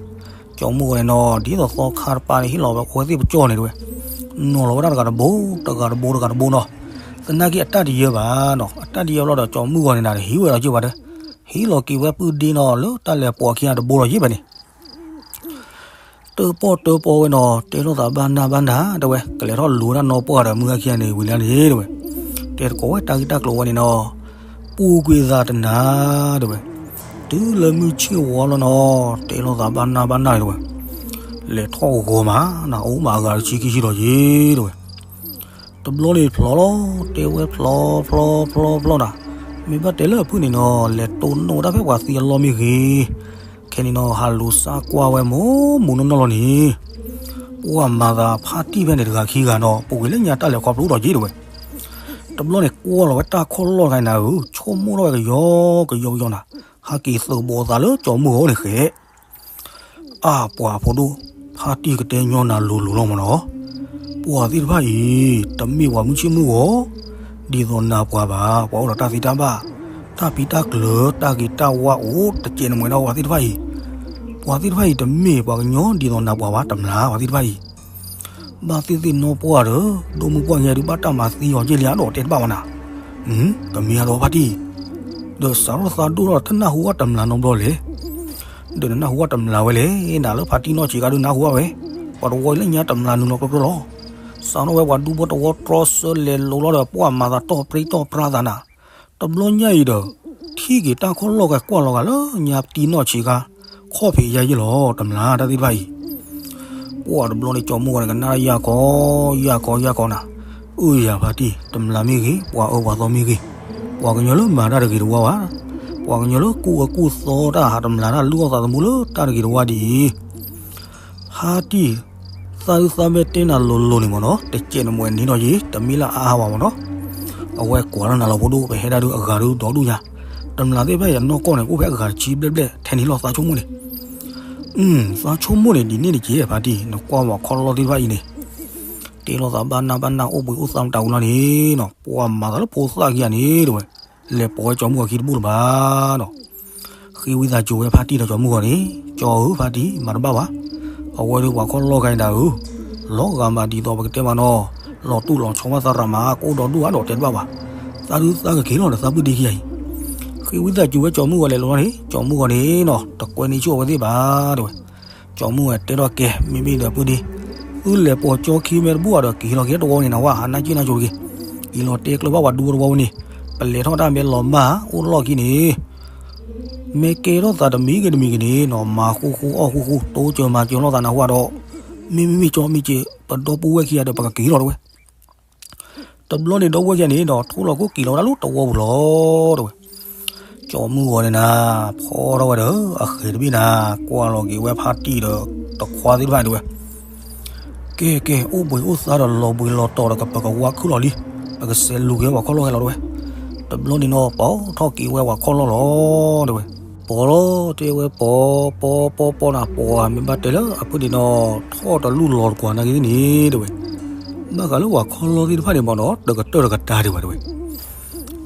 ကၠီၤမုၢ်ဂီၤန့ၣ်နီၤ ဒ်သိးသီခါတပၤန့ၣ် ဟ့ၣ်လီၤဝဲအဝဲသ့ၣ်ပကၠီၢ်န့ၣ် တဲဝဲ. နီၤလီၤဝဲဒၣ်တဂၤတဘိ တဂၤတဘိ တဂၤတဘိနီၤ. သနာ်က့အတၢ်တယၢဘၣ်နီၤ, အတၢ်တယၢဘျီဒီး ကၠီၤမုၢ်ဂီၤန့ၣ်နၤ ဟံးဝဲဒီးက့ၢ်ပှၤတဲ, ဟ့ၣ်လီၤက့ၤဝဲပုၢ်ဒ့နီၤ လၢတၢ်လဲၤပိာ်အခံဂၤတဘိဒီးက့ၢ်ပှၤန့ၣ် တၢၣ်ပီၣ်တၢၣ်ပီၣ်ဝဲနီၤ, တဲလိာ်သးဘၣ်နၢ်ဘၣ်နၢ် တဲဝဲ, ကလဲၤထီၣ်လူၤဝဲဒၣ်နီၢ်ပှၢ်ဒီးမုၢ်ဂၤခံဂၤန့ၣ် ဝံၤလံန့ၣ် တဲဝဲ. တဲသကိးဝဲတၢ်ဂ့ၢ်တၢ်ကျိၤဝဲန့ၣ်နီၤ, ပူၤကွံာ်သးတနၤ တဲဝဲ. တုၤလၢမုၢ်ဆ့ၣ်ဝါလီၤနီၤ, တဲလိာ်သးဘၣ်နၢ်ဘၣ်နၢ် တဲဝဲ. လဲၤထီၣ်ဂီၤမးနၤ အိၣ်မးအဂၤတဆံခံဆံဒီးယ့ၢ် တဲဝဲ. တဘျီန့ၣ်ဖျီလီၤ, တဲဝဲဖျီဖျီဖျီဖျီနၤ, မ့ၢ်ဘၣ်တဲလၢအဖုၣ်န့ၣ်နီၤ လဲၤတိၢ်နီၣ်တၢ်ဖဲပှၤသံအလီၢ်မ့ၢ်ဂ့ၤ, ခဲန့ၣ်နီၤ ဟးလူၤစါကွၢ်ဝဲမိၢ်မိၢ်နီၢ်နီၢ်လီၤန့ၣ်, ပှၤမၤသးဖါတံၢ်ဖဲန့ၣ်တဂၤခံဂၤနီၤ ပူၤကွံာ်လၢညါတၢ်လဲၤခီဖျိဒီးက့ၢ် တဲဝဲ. တဘျီန့ၣ်ကွၢ်လီၤဝဲတၢ်ခီၣ်လီၢ်တခါန့ၣ်နၤဧၢ, ဆိကမိၣ်ထီၣ်ဝဲကယီကယီကယီနၤ, ဟးက့ၤသုးဘိးသးလၢကၠီၤမုၢ်ဂီၤန့ၣ်ဃဲ အါပှၤဖိဒိၣ်, ဖါတံၢ်ကတဲညီနၤလိၤလိၤလီၤမးနီၤ, ပှၤသ့ၣ်တဖၣ်အံၤ တမ့ၢ်ပှၤမုၢ်ဆ့ၣ်မုၢ်ဂီၤ ဒ်သိးနၤပှၤဘၣ်, ပှၤအိၣ်ဒီးတၢ်သံတၢ်ဘၣ်, တၢ်ဖံးတၢ်ကျၢၤ တၢ်ဂ့ၤတၢ်ဝါအိၣ်တစဲးနမဲာ်ဒီးပှၤသ့ၣ်တဖၣ်အံၤ, ပှၤသ့ၣ်တဖၣ်အံၤတမ့ၢ်ပှၤကညီဒ်သိးနၤပှၤဘၣ် တမျၢ်ပှၤသ့ၣ်တဖၣ်အံၤ ဘၣ်သ့ၣ်သ့ၣ်နီၢ်ပှၢ်ဒီး ဒိၣ်မုၢ်ပှၢ်ကညီဒုးဘၣ်တၢ်မၤသံအီၤက့ၢ်လံဧါဒီးတဲတဘၣ်ဝဲနၤ, ကမ့ၢ်အဒီးဖါတံၢ်, ဒီးစးထီၣ်သးဒိၣ်ထီၣ်တနၢ်ဟူဘၣ်တမျၢ်နီတဘျီလဲၣ်, ဒီးနနၢ်ဟူဘၣ်တမျၢ်ဝဲလဲၣ်, နၤလၢဖါတံၢ်နီၢ်ဆံးခါဒုးနၢ်ဟူဘၣ်ဝဲ, ပှၤတဝီအံၤလၢညါတမျၢ်နုာ်လီၤကြၢးကြၢးလီၤ, စးထီၣ်ဝဲပှၤဒူဖိတဝီတြီဆၢလဲၤလိၤလီၤဒီးပှၤမၤသးတီၢ်ပြံတီၢ်ပြါသးနၤ, တဘျီညါအံၤဒီး ထံၣ်က့ၤတၢ်ခီၣ်လီၢ်ကဲကွၢ်လီၤဂာ်လၢညါတံၢ်နီၢ်ဆံးခါ, ခီၣ်ဖံးယါယ့ၢ်လီၤ တမျၢ်တၢ်သ့ၣ်တဖၣ်အံၤ ပှၤတဘျီန့ၣ်ကၠီၤမုၢ်ဂီၤန့ၣ် ကနၣ်ယၢ်ကီယၢ်ကီယၢ်ကီနၤ, အၢယၤဖါတံၢ် တမျၢ်မ့ၢ်ဂ့ၤ ပှၤအၢပှၤသီမ့ၢ်ဂ့ၤ, ပှၤကညီလၢမၤတၢ်တဂ့ၤတဝါဘၣ်, ပှၤကညီလၢကူၣ်အၢကူၣ်သီတၢ်ဟးတမျၢ်တၢ်လုၢ်အီၣ်သးသမူလၢတၢ်တဂ့ၤတဝါဒ်အံၤ, ဖါတံၢ် သးဒုးသးမဲာ်တဲနၤလိၤလိၤန့ၣ်မ့ၢ်နီၤ တစဲးနမဲာ်န့ၣ်ဒီးယ့ၢ် တမ့ၢ်လၢအအါဘၣ်မ့ၢ်နီၤ, အဝဲကွၢ်လီၤနၤလီၤဖိဒိၣ် ပဟဲဒၣ်ဒုးအဂၤဒုးဒီဒူၣ်ညါ, တမျၢ်သ့ၣ်တဖၣ်အံၤအနီၢ်ကီၢ်န့ၣ် အိၣ်ဖဲအဂၤတဆံဘျဲၣ်ဘျဲၣ်ထဲန့ၣ်လီၤ သးဆိကမိၣ်န့ၣ် သးဆိကမိၣ်န့ၣ် ဒ်န့ၣ်တက့ၢ် ဖါတံၢ် နကွၢ်ဝဲခီလီၢ်သ့ၣ်တဖၣ်အံၤန့ၣ်, တဲလိာ်သးဘၣ်နၢ်ဘၣ်နၢ်အိၣ်ဘှံးအိၣ်သါမတၤဝံၤလီၤန့ၣ်နီၤ ပှၤမၤသးလၢဖိသၣ်ခံဂၤန့ၣ် တဲဝဲ, လဲၤပိာ်ဝဲကၠီၤမုၢ်ဂီၤခံတဘူၣ်လၢၤဘၣ်နီၤ, ဃ့ဝံသးစူၤဝဲဖါတံၢ်ဒီးကၠီၤမုၢ်ဂီၤန့ၣ်, ကၠီၤဧၢဖါတံၢ် မၤတဘၣ်ဘၣ်, အဝဲဒုးပှၤခီလီၢ်ခံဂၤအံၤဒၣ်ဧၢ, လီၤဂာ်မးဒ်သိးပကတဲမးနီၤ, လီၤတူၢ်လီၤဆီမးသရၣ်မး ကအိၣ်ဒီဒူၣ်ဧါဒီးတဲတဘၣ်ဘၣ်, သးဒုးသးကက့ၤလီၤဒီးသးပုၢ်ဒ့ခံဂၤအံၤ ဃ့ဝံသးစူၤဝဲကၠီၤမုၢ်ဂီၤလဲၤလိၤလီၤန့ၣ် ကၠီၤမုၢ်ဂီၤန့ၣ်နီၤ တကွဲန့ၢ်ဆူၣ်အဝဲသ့ၣ်ဘၣ် တဲဝဲ, ကၠီၤမုၢ်ဂီၤတဲထီၣ်ကဲ မ့မ့ၢ်ဒီးပုၢ်ဒ့, သုလဲၤပိာ်ကၠီခံမ့ၢ်တဘူၣ်ဒီးက့ၤလီၤက့ၤတဝီန့ၣ်နၤဝဲ ဟးနၢ်က့ၢ်နၢ်ကၠိတက့ၢ်, က့ၤလီၤတဲကျၢၤဘၣ်ပှၤဒူဖိတဝီဝဲန့ၣ်, ပလဲၤထီၣ်တၢ်မ့ၢ်လီၤမၢ်အိၣ်လီၢ်ခံန့ၣ် မ့ၢ်ကဲထီၣ်သးတမံၤဂ့ၤတမံၤဂ့ၤန့ၣ်နီၤ မၤဃူဃူအီၣ်ဃူဃူ တိစၢၤမၤစၢၤလိာ်သးနၢ်ဟူဒီး, မ့မ့ၢ်မ့ၢ်ကၠီမ့ၢ်က့ၤ ပဒီပုၢ်ဝဲၢ်ခံဂၤဒီးပကက့ၤလီၤတဲဝဲ, တဘျီန့ၣ်ဒီပုၢ်ဝဲၢ်ခံဂၤန့ၣ်ဒီး ထိၣ်လီၤခိၣ်က့ၤလီၤဝဲဒၣ်လၢတဝီပူၤလီၤ တဲဝဲ, ကၠီၤမုၢ်ဂီၤန့ၣ်နၤ ဖီထီၣ်ဝဲဒီးအဃဲၤတဘ့ၣ်နၤ ကွၢ်လီၤက့ၤဝဲဖါတံၢ်ဒီးတခွါသ့ၣ်တဖၣ်တဲဝဲ ကဲကဲ အိၣ်ဘှံးအိၣ်သါဒီးလီၤဘှံးလီၤတီၤဒီးကပကဝါခုၣ်လီၤလံ, ပကစဲးလူၤက့ၤဝဲပှၤခီလီၢ်ခဲလီၤတဲဝဲ, တဘျီန့ၣ်နီၤ ပိာ်ထီၣ်က့ၤဝဲပှၤခီလီၢ်လီၤ တဲဝဲ, ပိာ်လီၤတဲဝဲပိာ် ပိာ်ပိာ်ပိာ်နၤ ပိာ်မ့ၢ်ဘၣ်တဲလၢအဖုၣ်န့ၣ်နီၤ ထီၣ်တလူၢ်လီၤတကွၢ်နာ်က့ၤသ့ၣ်န့ၣ်တဲဝဲ, ဘၣ်ဃးလၢပှၤခီလီၢ်သ့ၣ်တဖၣ်န့ၣ်မ့ၢ်နီၤ တကတၢၢ်တကတၢၢ်တဲဝဲတဲဝဲ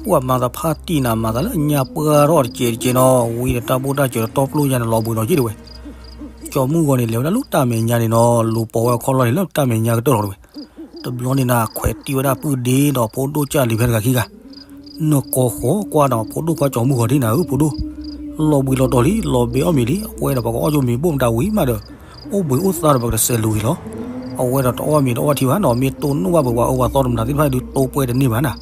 ပှၤမၤသးဖါတံၢ်နၤ မၤသးလၢညါပှၢ်ထီၣ်တစဲးတကဲးနီၤ ဝံၤဒီးတၢ်ဘိၣ်တၢ်စၢၤဒီးတီပျိၢ်ညါန့ၣ် လီၤဘှံးလီၤတီၤက့ၤတဲဝဲ, ကၠီၤမုၢ်ဂီၤန့ၣ် လဲၤဝဲဒၣ်လၢတၢ်မဲာ်ညါန့ၣ်နီၤ လူၤပိာ်ဝဲခီလီၢ်န့ၣ်လၢတၢ်မဲာ်ညါကတၢၢ်လီၤတဲဝဲ, တဘျီန့ၣ်နၤ ခွဲးတံၢ်ဝဲဒၣ်ပုၢ်ဒ့ဒီးဖိဒိၣ်ကၢ်လံၤဖဲတဂၤခံဂၤ နကိးဃီၤကွၢ်ဒီးဖိဒိၣ်ကွၢ်ကၠီၤမုၢ်ဂီၤဒ်နၤဧၢ ဖိဒိၣ်, လီၤဘှံးလီၤတီၤလံ လီၤဘဲအီၣ်မ့ၤလံ အဝဲဒီးပကအီၣ်ကၠိမ့ၤဘိၣ်မတၤဝံၤမးဒီး, အိၣ်ဘှံးအိၣ်သါဒီးပကတစဲးလူၤက့ၤလီၤ, အဝဲဒီးတအီၣ်မ့ၤတအီၣ်ထံဘၣ်နီၤ မ့ၢ်တိၢ်နီၣ်ဘၣ်ပှၤအၢပှၤသီတမျၢ်သ့ၣ်တဖၣ်ဒုးတိၢ်ပှဲၤတန့ၢ်ဘၣ်နၤ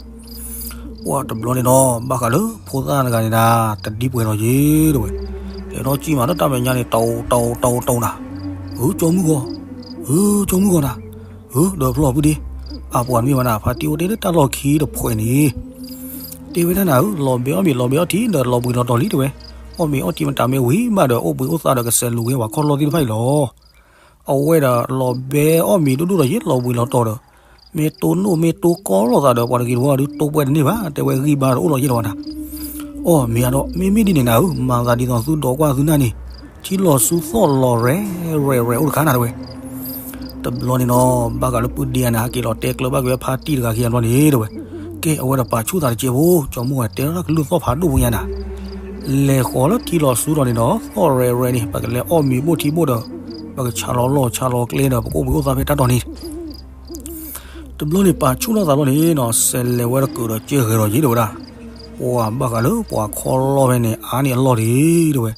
ပှၤတဘျီန့ၣ်နီၤ ဘၣ်ဃးလၢဖိသၣ်တဂၤန့ၣ်နၤ တဒံပှဲၤနီၤက့ၤတဲဝဲ, လဲၤထီၣ်ကံၣ်မးလၢတၢ်မဲာ်ညါန့ၣ် တအိၣ်တအိၣ်တအိၣ်နၤ, ဧၢ ကၠီၤမုၢ်ဂီၤ, ဧၢ ကၠီၤမုၢ်ဂီၤနၤ, ဧၢ ဒီးဖျီၣ်ပုၢ်ဒ့, အပှၤတမ့ၢ်ဘၣ်နၤ ဖါတံၢ်အိၣ်တ့ၢ်လၢတၢ်လီၢ်ခံတဖှဲးန့ၣ် တဲဝဲဒၣ်နၤဧၢ လီၤဘဲအီၣ်မ့ၤလီၤဘဲအီၣ်ထံဒီးလီၤဘှံးလီၤတီၤလံတဲဝဲ, အီၣ်မ့ၤအီၣ်ထံမတၤမ့ၢ်ဝံၤမးဒီးအိၣ်ဘှံးအိၣ်သါဒီးကစဲးလူၤက့ၤပှၤခီလီၢ်သ့ၣ်တဖၣ်အံၤလီၤ အဝဲဒီးလီၤဘဲအီၣ်မ့ၤဒိၣ်ဒိၣ်ဒီးယ့ၢ်လီၤဘှံးလီၤတီၤဒီး, မ့ၢ်တိၢ်နီၣ်မ့ၢ်တိၢ်ကီလိာ်သးဒီးပှၤတဂ့ၤတဝီဒုးတိၢ်ပှဲၤတန့ၢ်ဘၣ် တဲဝဲဂံၢ်ဘါဒီးအိၣ်လီၤယ့ၢ်လီၤဝဲနၤ, အီၣ်မ့ၤအါဒီး မ့မ့ၢ်ဒ်န့ၣ်နၤဧၢ မၤသးဒ်သိးသုဒိးကွၢ်သုနၢ်န့ၣ်, ထံလီၤဆူသီၣ်လီၤရဲၣ်ရဲၣ်အိၣ်တခါနၤတဲဝဲ တဘျီန့ၣ်နီၤ ဘၣ်ဃးလၢပုၢ်ဒ့ဧါန့ၣ် ဟဲက့ၤလီၤတဲကျၢၤဘၣ်က့ၤဝဲဖါတံၢ်တဂၤခံဂၤဘျီန့ၣ်တဲဝဲ, ကဲ အဝဲဒီးပာ်ဆူၣ်သးတစဲးဖိ, ကၠီမုၢ်ဂီၤတဲထီၣ်တၢ်ကလုၢ်သီၣ်ဖးဒိၣ်ဖိညါနၤ, လဲၤဃီၤလၢထံလီၤဆူဒီးန့ၣ်ဒီး သီၣ်ရဲၣ်ရဲၣ်န့ၣ် ပကလဲၤအီၣ်မ့ၤဘိၣ်ထံဘိၣ်ဒီး ပကဆးလီၤလီၢ်ဆးလီၤကျဲဒီး ပကအိၣ်ဘှံးအိၣ်သါဖဲတၢ်တီၢ်န့ၣ် တဘျီန့ၣ်ပာ်ဆူၣ်ထီၣ်သးလီၤန့ၣ်နီၤ, စဲးလဲၤဝဲတကုာ်ဒီးကၢဂဲၤဒီးယံၤဒီးဝဲဒၣ်, ပှၤဘၣ်ဃးလၢပှၤခီလီၢ်ဖဲန့ၣ် အါန့ၢ်အလီၢ်တဂ့ၤ တဲဝဲ,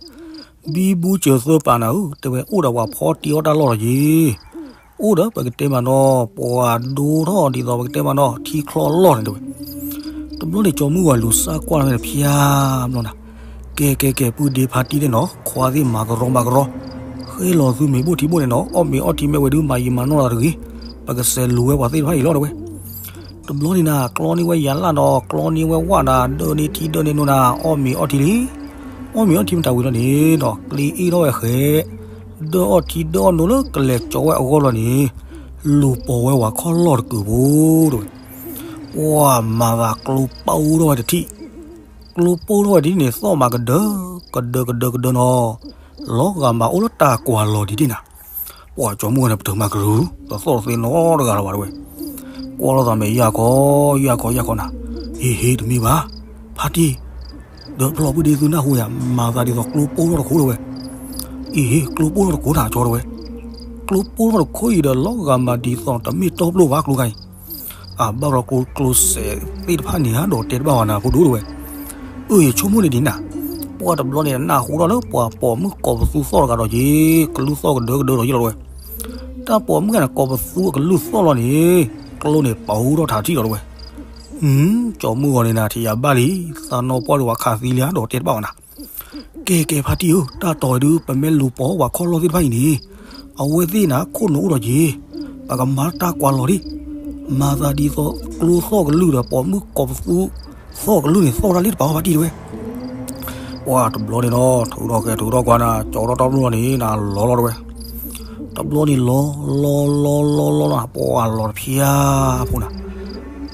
ဘံဘူစၢၤသၢပာ်နၤဧၢ တဲဝဲ, အိၣ်ဒီးပှၤဖီတံၢ်အီၣ်တၢ်လီၢ်လီၤယံၤ, အိၣ်ဒီးပကတဲမးနီၤ ပှၤဒိထီၣ်ဒ်သိးပကတဲမးနီၤ ထံချီလီၢ်န့ၣ်တဲဝဲ တဘျီန့ၣ်ကၠီမုၢ်ဂီၤလူၤစၢ်ကွၢ်လီၤဖဲန့ၣ်ဖၠါဘျီနၤ, ကဲကဲကဲ ပုၢ်ဒ့ဖါတံၢ်န့ၣ်နီၤ ခွါသ့ၣ်မၤကရီမၤကရီ, ဃ့လီၤသုမ့ၤဘိၣ်ထံဘိၣ်န့ၣ်နီၤ အီၣ်မ့ၤအီထံမ့ၢ်ဝဲဒုးမၤယံာ်မၤနီၢ်သးတဂ့ၤ, ပကစဲးလူၤဝဲပှၤသ့ၣ်တဖၣ်အံၤလီၤတဲဝဲ, တဘျီန့ၣ်နၤ ကျီန့ၢ်ဝဲယၤလၣ်ဒီး ကျီန့ၢ်ဝဲဝၣ်နၤ ဒၢန့ၢ်ထံဒၢန့ၢ်နိနၤ အီၣ်မ့ၤအီထံလံ, အီၣ်မ့ၤအီထံမတၤဝံၤလီၤန့ၣ်ဒီး ကျ့အ့ၣ်ထီၣ်ဝဲဃဲး, ဒၢအီၣ်ထံဒၢအီၣ်နိလၢကလဲၤကၠီဝဲအဂီၢ်လီၤန့ၣ်, လူၤပိာ်ဝဲပှၤခီလီၢ်တကုာ်ဖိတဲဝဲ ပှၤမၤသးကျိပိၢ်ထီၣ်ဝဲတထံၣ်, ကျိပိၢ်ထီၣ်ဝဲတထံၣ်န့ၣ် သီၣ်မးကဒၢ, ကဒၢကဒၢကဒၢနီၤ, လီၤဂာ်မးအိၣ်လၢတၢ်ကွၢ်လီၤဒံးဒံးနၤ, ပှၤကၠီမုၢ်ဂီၤန့ၣ် ပတုာ်မၤကရူၤ, တသီၣ်တသ့နီတဂၤလၢၤဘၣ်တဲဝဲ, ကွၢ်လိာ်သးမဲာ်ယၢ်ခီ, ယၢ်ခီယၢ်ခီနၤ, ဟ့ဟ့တမ့ၢ်ဘၣ်, ဖါတံၢ်, ဒီးဖျီၣ်ပုၢ်ဒ့သုနၢ်ဟူယၤ, မၤသးဒ်သိးကျိပိၢ်ထီၣ်တခိၣ်တဲဝဲ, အ့ဟ့ ကျိပိၢ်ထီၣ်တခိၣ်နၤကၠီတဲဝဲ, ကျိပိၢ်ထီၣ်တခိၣ်အံၤဒီးလီၤဂာ်မးဒ်သိးတမ့ၢ်တီပျိဘၣ်ကျိခါအံၤ အဘၣ်ဘျီကျိကျိစဲးသ့ၣ်တဖၣ်န့ၣ် ဟးဒီးတဲတဘၣ်ဝဲနၤဖိဒိၣ်တဲဝဲ, အၢ ယဆိကမိၣ်န့ၣ်ဒ်နၤ, ပှၤတဘျီန့ၣ်နၢ်ဟူထီၣ်လၢပှၤပိာ်မုၣ်ကိးပသူသီၣ်တဂၤဒီးက့ၤ, ကလုၢ်သီၣ်ကဒၢကဒၢဒီးယံၤလီၤတဲဝဲ, တၢ်ပိာ်မုၣ်ဂၤန့ၣ် ကိးပသူအကလုၢ်သီၣ်လီၤန့ၣ်, ကျိန့ၣ်ပာ်ဟူထီၣ်ထးထံၣ်လီၤတဲဝဲ, ကၠီမုၢ်ဂီၤန့ၣ်နၤ ထံၣ်ယၤဘၣ်လံ, သးနီၢ်ပှၢ်ဒီးပှၤခးသံလံဧါဒီးတဲတဘၣ်ဝဲနၤ ကဲကဲဖါတံၢ်ဧၢ, တၢ်တီၤဝဲဒုး ပမ့ၢ်လူၤပိာ်ပှၤခီလီၢ်သ့ၣ်တဖၣ်အံၤန့ၣ်, အဝဲသ့ၣ်နၤ ခိၣ်နူာ်အိၣ်ဒီးက့ၤ, ပကမၤတၢ်ကွၢ်လီၤဒံး, မၤသးဒ်သိးကျိသီၣ်ကလုၢ်ဒီးပိာ်မုၣ်ကိးပသူသီၣ်ကလုၢ်န့ၣ် သီၣ်တၢ်လံတပာ်အီၤဖါတံၢ်တဲဝဲ, ပှၤတဘျီန့ၣ်နီၤ ထုးထီၣ်ဃဲထုးထီၣ်ကွၢ်နၤ ကၠီထီၣ်တီပျိလီၤန့ၣ် နၤလီၤလီၤတဲဝဲ, တဘျီန့ၣ်လီၤ လီၤလီၤလီၤလီၤလီၤ ပှၤလီၤတဖျါဖိနၤ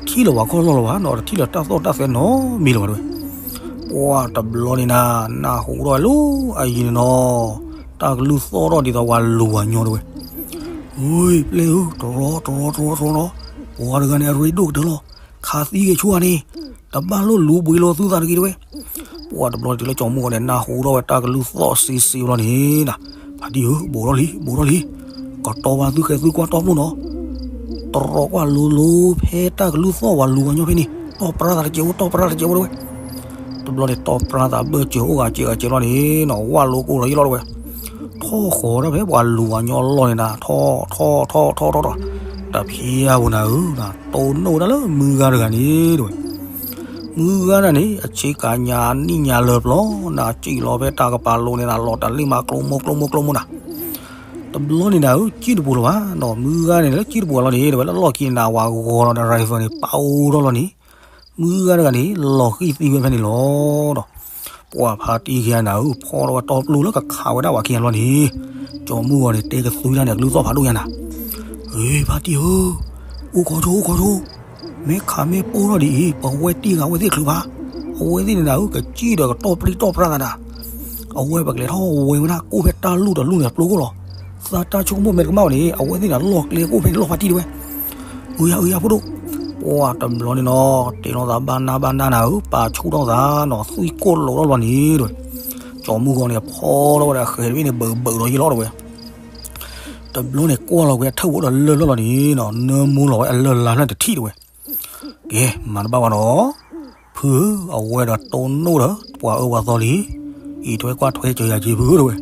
ထံၣ်လၢၤပှၤခီလီၢ်လၢၤဘၣ်နီၤ တထံၣ်လၢၤတၢ်သီၣ်တၢ်သဲနီတမံၤလၢၤဘၣ်တဲဝဲ, ပှၤတဘျီန့ၣ်နၤ နၢ်ဟူထီၣ်ဝဲလၢအယံၤန့ၣ်နီၤ, တၢ်ကလုၢ်သီၣ်ထီၣ်ဒ်သိးပှၤလူၤပှၤညီတဲဝဲ, ဝ့ၢ်ပျဲၢ်ဧၢ, တရီတရီတရီတရီနီၤ, ပှၤတဂၤန့ၣ် အရ့ဒိၣ်ကတၢၢ်လီၤ, ခးသံဂ့ၤဆူဧါန့ၣ်, တဘၣ်လိၣ်လူၤဘှံးလိာ်သုသးတဂ့ၤတဲဝဲ ပှၤတဘျီတုၤလၢကၠီမုၢ်ဂီၤန့ၣ် နၢ်ဟူထီၣ်ဝဲတၢ်ကလုၢ်သီၣ်စ့စ့လီၤန့ၣ်နၤ, ဖါတံၢ်ဧၢ, ဘူးထီၣ်လံ ဘူးထီၣ်လံ, ကတီၤဘၣ်သုဃဲသုကွၢ်တီပျိနီၤ, တရီကွၢ်လိၤလိၤဖဲတၢ်ကလုၢ်သီၣ်ပှၤလူၤပှၤညီဖဲန့ၣ် တီၢ်ပြၢသးတစဲးဖိ တီၢ်ပြၢသးတစဲးဖိတဲဝဲ, တဘျီန့ၣ် တီၢ်ပြၢသးဘၢၣ်စၢၤအိၣ်ဂၤစဲးဂၤစဲးလီၤန့ၣ်နီၤ ဝၣ်လိကိၢ်လီၤယံၤလီၤတဲဝဲ, ထီၣ်ဃီၤတၢ်ဖဲပှၤလူၤပှၤညီအလီၢ်န့ၣ်နၤ ထီၣ်ထီၣ်ထီၣ်ထီၣ်ထီၣ်ထီၣ်, တဖျါဖိနၤဧၢ, တိၢ်နီၣ်ဝဲဒၣ်လၢမုၢ်ဂၤတဂၤန့ၣ်တဲဝဲ, မုၢ်ဂၤန့ၣ်န့ၣ် အဆ့ကၤညါအနံၣ်ညါလၢပျီနၤ စံၣ်လီၤဖဲတၢ်ကပၤလိၤန့ၣ်နၤ လီၤတၢ်လ့ၣ်မးကျိမိၢ်ကျိမိၢ်ကျိမိၢ်နၤ တဘျီန့ၣ်နၤဧၢ စံၣ်တပူၤလၢၤဘၣ်နီၤ မုၢ်ဂၤန့ၣ်လၢစံၣ်တပူၤလီၤန့ၣ် တဲဝဲလၢလီၢ်ခံန့ၣ်နၤ ဝၤဂီၤလီၤဒီး rifle န့ၣ် ပာ်အိၣ်ထီၣ်လီၤန့ၣ်, မုၢ်ဂၤတဂၤန့ၣ် လီၤဃံၢ်သံဝဲဖဲန့ၣ်လီၤဒီး, ပှၤဖါတံၢ်ခံဂၤနၤဧၢ ဖီထီၣ်ဝဲတီပျိလၢကခးဝဲဒၣ်ပှၤခံဂၤလီၤန့ၣ်, ကၠီမုၢ်ဂီၤန့ၣ် တဲကသူတၢ်န့ၣ် အကလုၢ်သီၣ်ဖးဒိၣ်ညါနၤ, ဧ့ ဖါတံၢ်ဧၢ, အိၣ်ခီဆိ အိၣ်ခီဆိ မ့ၢ်ခးမ့ၢ်ပိၢ်ထီၣ်ဒ်အံၤ ပဝဲတံၢ်ဂၤဝဲသ့ၣ်ချုးဘၣ်, အဝဲသ့ၣ်န့ၣ်နၤဧၢ ကစံၣ်ဒီးကတီၢ်ပြံတီၢ်ပြါသးနၤ, အဝဲပကလဲၤထီၣ်ဝဲဝဲဒၣ်ကိၣ်ဖဲတၢ်လူၢ်တလူၢ်န့ၣ်အပျိခိၣ်လီၤ, သးတၢ်ဆိကမိၣ်မဲာ်တကမၣ်ဘၣ်န့ၣ် အဝဲသ့ၣ်န့ၣ်လီၢ်ကျဲကိၣ်ဖဲန့ၣ်လီၤဖါတံၢ်တဲဝဲ, အၢယၤအၢယၤဖိဒိၣ်, ပှၤတဘျီန့ၣ်နီၤ တဲလိာ်သးဘၣ်နၢ်ဘၣ်နၢ်နၤဧၢ ပာ်ဆူၣ်ထီၣ်သးနီၤ သွံၣ်ကိၣ်လိာ်ထီၣ်လီၤန့ၣ်တဲဝဲ, ကၠီမုၢ်ဂီၤန့ၣ် ဖီထီၣ်ဝဲဒၣ်ဃဲၤတဘ့ၣ်န့ၣ် ဘၢးဘၢးလီၤယံၤလီၤတဲဝဲ တဘျီန့ၣ်ကွၢ်လီၤဝဲအထၢၣ်ဝဲဒီးလၢၢ်လီၤလီၤန့ၣ်နီၤ နၢမူလီၤဝဲအလၢၢ်လါဖျၢၣ်တထံၣ်တဲဝဲ, ကဲ မၤတဘၣ်ဘၣ်နီၤ, ဖုဧၢ အဝဲဒီးတိၢ်နီၣ်ဒီးပှၤအၢပှၤသီလံ, အံးထွဲကွၢ်ထွဲစၢၤယၤက့ၤဖုဧၢတဲဝဲ,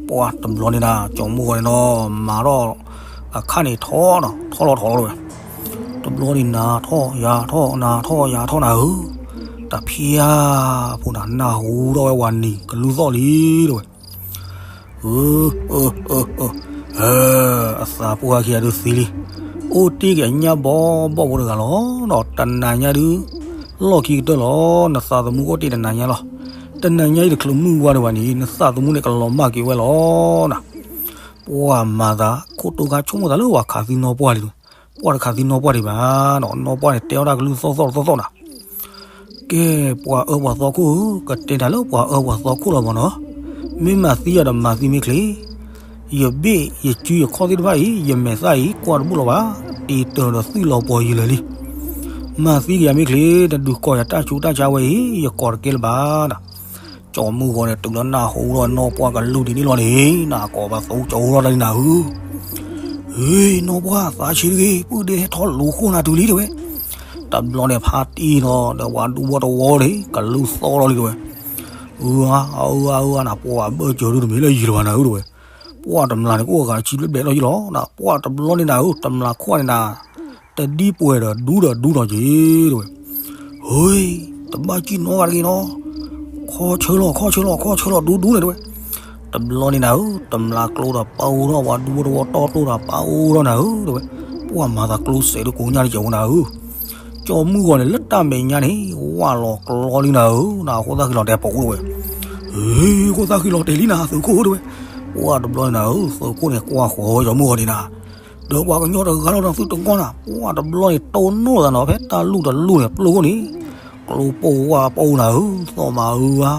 ပှၤတဘျီန့ၣ်နၤ ကၠီမုၢ်ဂီၤန့ၣ်နီၤ မၤထီၣ်အခါန့ၣ်ထီၣ်နီၤ ထီၣ်လီၤထီၣ်လီၤတဲဝဲ, တဘျီန့ၣ်နၤထီၣ်ယၤထီၣ်နၤထီၣ်ယၤထီၣ်နၤဧၢ, တဖျါဖိနၤ နၢ်ဟူထီၣ်ဝဲပှၤနံၤကလုၢ်သီၣ်လံတဲဝဲ အသးပှၢ်ခံဂၤဒုးသံလံ, အိၣ်တ့ၢ်က့ၤအညၣ်ဘီဘီဖိတဂၤလီၤနီၤ တနၤညါဒုး လီၢ်ခံကတၢၢ်လီၤ နသးသမူကအိၣ်တ့ၢ်တနၤညါလီၤ, တနၤညါအံၤတချုးမုၢ်ဝါဒံးဘၣ်န့ၣ် နသးသမူန့ၣ်ကလီၤမၢ်က့ၤဝဲလီၤနၤ, ပှၤမၤသးခိၣ်တိခါဆိကမိၣ်သးလၢပှၤခးသံနီၢ်ပှၢ်လံ, ပှၤတခးသံနီၢ်ပှၢ်ဒံးဘၣ်နီၤ နီၢ်ပှၢ်န့ၣ်တဲအီၣ်တၢ်ကလုၢ်သီၣ်သီၣ်တသီၣ်သီၣ်နၤ ကဲ ပှၤအၢပှၤသီခိၣ်ဧၢ, ကတဲတၢ်လၢပှၤအၢပှၤသီခိၣ်လီၤမၢ်နီၤ, မ့ၢ်မၤသံယၤဒီးမၤသံမ့ၢ်ချ့, ယဘ့ၣ်ယစုယခီၣ်သ့ၣ်တဖၣ်အံၤ ယမဲာ်သၣ်အံၤ ကွၢ်တဘူၣ်လီၤဘၣ်, တံၤတၢၤဒီးသွံၣ်လီၤပှီၤယံာ်လၢာ်လံ, မၤသံက့ၤယၤမ့ၢ်ချ့, တဒုးကိးယၤတၢ်ဆူးတၢ်ဆါဝဲအံၤ ယကိးတကဲလၢၤဘၣ်နၤ. ကၠီၤမုၢ်ဂီၤန့ၣ် တုၤလၢနၢ်ဟူဒီးနီၢ်ပှၢ်ကလူၢ်ဒ်န့ၣ်လီၤန့ၣ်, နကိးဘၣ်သိကၠီၤလီၤတၢ်လံနၤဧၢ. ဟ့, နီၢ်ပှၢ်သးဆံးတဂ့ၤ, ပုၢ်ဒ့ဟဲထီၣ်လူၤဃိၣ်နၤတုၤလံတဲဝဲ. တဘျီန့ၣ်ဖါတံၢ်နီၤ ဒီးပှၤဒူဖိတဝီန့ၣ် ကလူၢ်သီၣ်လီၤလံတဲဝဲ. အၢ အၢ အၢ အၢ နၤ ပှၢ်ဘၢၣ်စၢၤဒုတမ့ၢ်လၢယံၤလၢၤဘၣ်နၤဧၢတဲဝဲ. ပှၢ်တမျၢ်န့ၣ် ကအိၣ်ဂၤဆံဘျဲၣ်ဘျဲၣ်ထီၣ်ယံၤလီၤနၤ. ပှၢ်တဘျီန့ၣ်နၤဧၢ တမျၢ်ခိၣ်န့ၣ်နၤ တဒ်ပှဲၤဒီးဒူဒီးဒူဒီးက့ၤတဲဝဲ. ဟ့, တဘၣ်ကံၣ်နီတဂၤတဂ့ၤနီၤ, ခီဆၢလီၤ ခီဆၢလီၤ ခီဆၢလီၤဒူဒူန့ၣ်တဲဝဲ. တဘျီန့ၣ်နၤဧၢ တမျၢ်ကျိဒီးပၢ်အိၣ်ထီၣ် ပှၤဒူဖိတဝီတီတိၢ်ဒီးပၢ်အိၣ်ထီၣ်နၤဧၢတဲဝဲ. ပှၢ်မၤသးကျိစဲးဒုကိးညါလံကဲဝဲနၤဧၢ. ကၠီၤမုၢ်ဂီၤန့ၣ် လၢတၢ်မဲာ်ညါန့ၣ် ဝၢ်လီၤကျီလံနၤဧၢ, နဃိသၣ်ဃံလီၤတဲာ်ပူၤတဲဝဲ. ဟ့, ဃိသၣ်ဃံလီၤတဲာ်လံနၤ သုးခိၣ်ဧၢတဲဝဲ. ပှၢ်တဘျီန့ၣ်နၤဧၢ သုးခိၣ်န့ၣ်ကွၢ်ဃီၤဝဲကၠီၤမုၢ်ဂီၤန့ၣ်နၤ, ဒီးပှၤကညီတဂၤလီၤဒီးသုတဂီၢ်နၤ. ပှၢ်တဘျီန့ၣ် တိၢ်နီၣ်သးနီၤ ဖဲတၢ်လူၢ်တလူၢ်န့ၣ် ပျိၢ်ခိၣ်န့ၣ် ကျိပိၢ်ဝၢ်ပိၢ်နၤဧၢ, သီၣ်မးအုအါ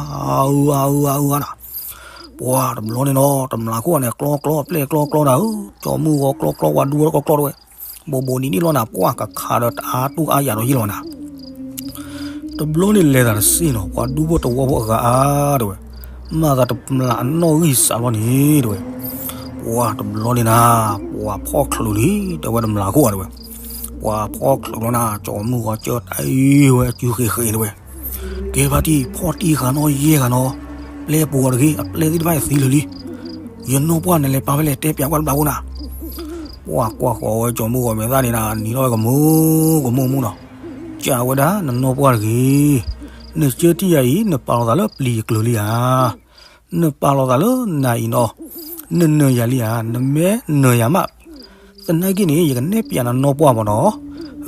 အုအါ အုအါ အုအါနၤ. ပှၢ်တဘျီန့ၣ်နီၤ တမျၢ်ခိၣ်န့ၣ် ကျီကျီပျဲၢ်ကျီကျီနၤဧၢ, ကၠီၤမုၢ်ဂီၤကျီကျီ ပှၤဒူဖိတဝီကျီကျီတဲဝဲ. ဘိးဘိးနံၤနံၤလီၤနၤ ပှၢ်ကခးဒီးတအါတူၢ်အါယၤဒီးယံၤလီၤနၤ. တဘျီန့ၣ်လဲၤသးတစ့ၢ်နီၤ ပှၤဒူဖိတဝီဖိအဂၤအါ တဲဝဲ, မၤသးတမျၢ်အနီၣ်ဂံၢ်စးလီၤန့ၣ် တဲဝဲ. ပှၢ်တဘျီန့ၣ်နၤ ပှၤဖီၣ်ချုးလံ တဲဝဲ တမျၢ်ခိၣ်ဧါ တဲဝဲ. ပှၤဖီၣ်ချုးလီၤနၤ ကၠီၤမုၢ်ဂီၤကၢတၢ်အံၤဝဲအစုဃ့ဃ့ တဲဝဲ. ကဲဖါတံၢ် ဖီၣ်တံၢ်ဃာ်နီၣ်ယဲၢ်ဃာ်နီၤ, ပျဲပူၤဂီၤတဂ့ၤ အပျဲၢ်သ့ၣ်တဖၣ်အံၤသံလၢာ်လံ. ယနီၢ်ပှၢ်န့ၣ်လဲၤပာ်ဖဲလဲၣ် တဲပျးကွၢ်တဘျီဖိနၤ. ပှၢ်ကွၢ်ဃီၤဝဲကၠီၤမုၢ်ဂီၤမဲာ်သၣ်န့ၣ်နၤ နံၤထီၣ်ဝဲကမူကမူမူနီၤ. ကးဝဲဒၣ် နနီၢ်ပှၢ်တဂ့ၤ, နကၢတံၢ်ယၤအံၤ နပာ်လီၤသးလၢပျံၤယကျၢၤလံဧါ, နပာ်လီၤသးလၢနၤအံၤနီၤ, နနၢၤယၤလံဧါ, နမ့ၢ်နၢၤယၤမး သနာ်က့န့ၣ် ယကနဲၣ်ပျးနနီၢ်ပှၢ်မးနီၤ.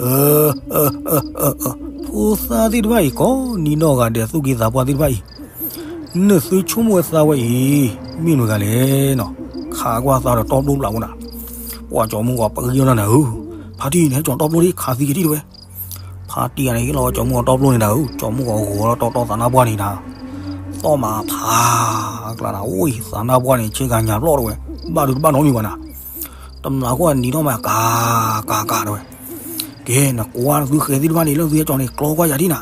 အၢ အၢ အၢ အၢ ဖိသၣ်သ့ၣ်တဖၣ်အံၤ ကိးနံၤနီၢ်ဂၤဒဲး သူၣ်က့သးပှၢ်သ့ၣ်တဖၣ်အံၤ, နသုဆိကမိၣ်ဝဲသးဝဲအံၤ မ့ၢ်မတၤဂၤလဲၣ်နီၤ. ခးကွၢ်သးဒီးတီပျိပျးဖိနၤ. ပှၢ်ကၠီၤမုၢ်ဂီၤပဂံၢ်အီၣ်နၤနၤဧၢ, ဖါတံၢ်န့ၣ် ဟဲကၠီၤတီပျိဒံး ခးသံက့ၤထံၣ်တဲဝဲ. ဖါတံၢ်ဂၤန့ၣ် ဟ့ၣ်လီၤဝဲကၠီၤမုၢ်ဂီၤတီပျိန့ၣ်နၤဧၢ, ကၠီၤမုၢ်ဂီၤဂီၤလီၤတီတီသးနါပှၢ်န့ၣ်နၤ, သီၣ်မးဖးကျါနၤ, အိၣ်အံၤ သးနါပှၢ်န့ၣ် ဆ့ကၤညါပျီၢ်တဲဝဲ, ဘၣ်ဒုးတဘၣ်နီတမံၤဘၣ်နၤ. တမျၢ်ခိၣ်နံၤထီၣ်မး ကၤ ကၤ ကၤ တဲဝဲ. ကဲ နကွၢ်သုဃဲသ့ၣ်တဖၣ်န့ၣ် လၢသုဟဲကၠီၤန့ၣ် ကျီကွၢ်ယၤဒံးနၤ.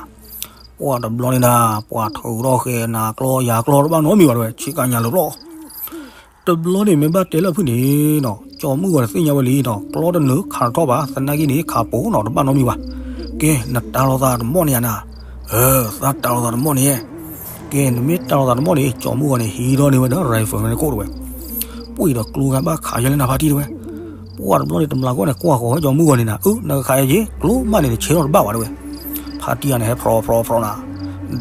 ပှၢ်တဘျီန့ၣ်နၤ ပှၢ်ထုးထီၣ်ဃဲနၤကျီယၤကျီတဘၣ်နီတမံၤဘၣ်တဲဝဲ, ဆ့ကၤညါလၢာ်ပျီၢ် တဘျီန့ၣ် မ့ၢ်ဘၣ်တဲလၢအဖုၣ်န့ၣ်နီၤ, ကၠီၤမုၢ်ဂီၤန့ၣ်သ့ၣ်ညါဝဲလံနီၤ, ကျီတနုာ်ခးတထီၣ်ဘၣ်, သနာ်က့န့ၣ် ခးပိာ်နီၤ တဘၣ်နီတမံၤဘၣ်. ကဲ နတၢ်လီၤသးတမီၢ်န့ၣ်ယါနၤ, အၢ သးတၢ်လီၤသးတမီၢ်န့ၣ်, ကဲ နမ့ၢ်တၢ်လီၤသးတမီၢ်န့ၣ် ကၠီၤမုၢ်ဂီၤန့ၣ် ဟံးထီၣ်န့ၢ်ဝဲဒီး rifle န့ၣ်ခိၣ်တဲဝဲ, ပှ့ၤဒီးကျိဂၤဘၣ်ခးယဲလၢနၤဖါတံၢ်တဲဝဲ. ပှၢ်တဘျီန့ၣ် တမျၢ်ခိၣ်န့ၣ် ကွၢ်ဃီၤဝဲကၠီၤမုၢ်ဂီၤန့ၣ်နၤ, အၢ နကခးယဲက့ၤ ကျိမးန့ၣ် နဆဲးထီၣ်တဘၣ်ဘၣ်တဲဝဲ. ဖါတံၢ်ယါန့ၣ် ဟဲဖြီဖြီဖြီနၤ,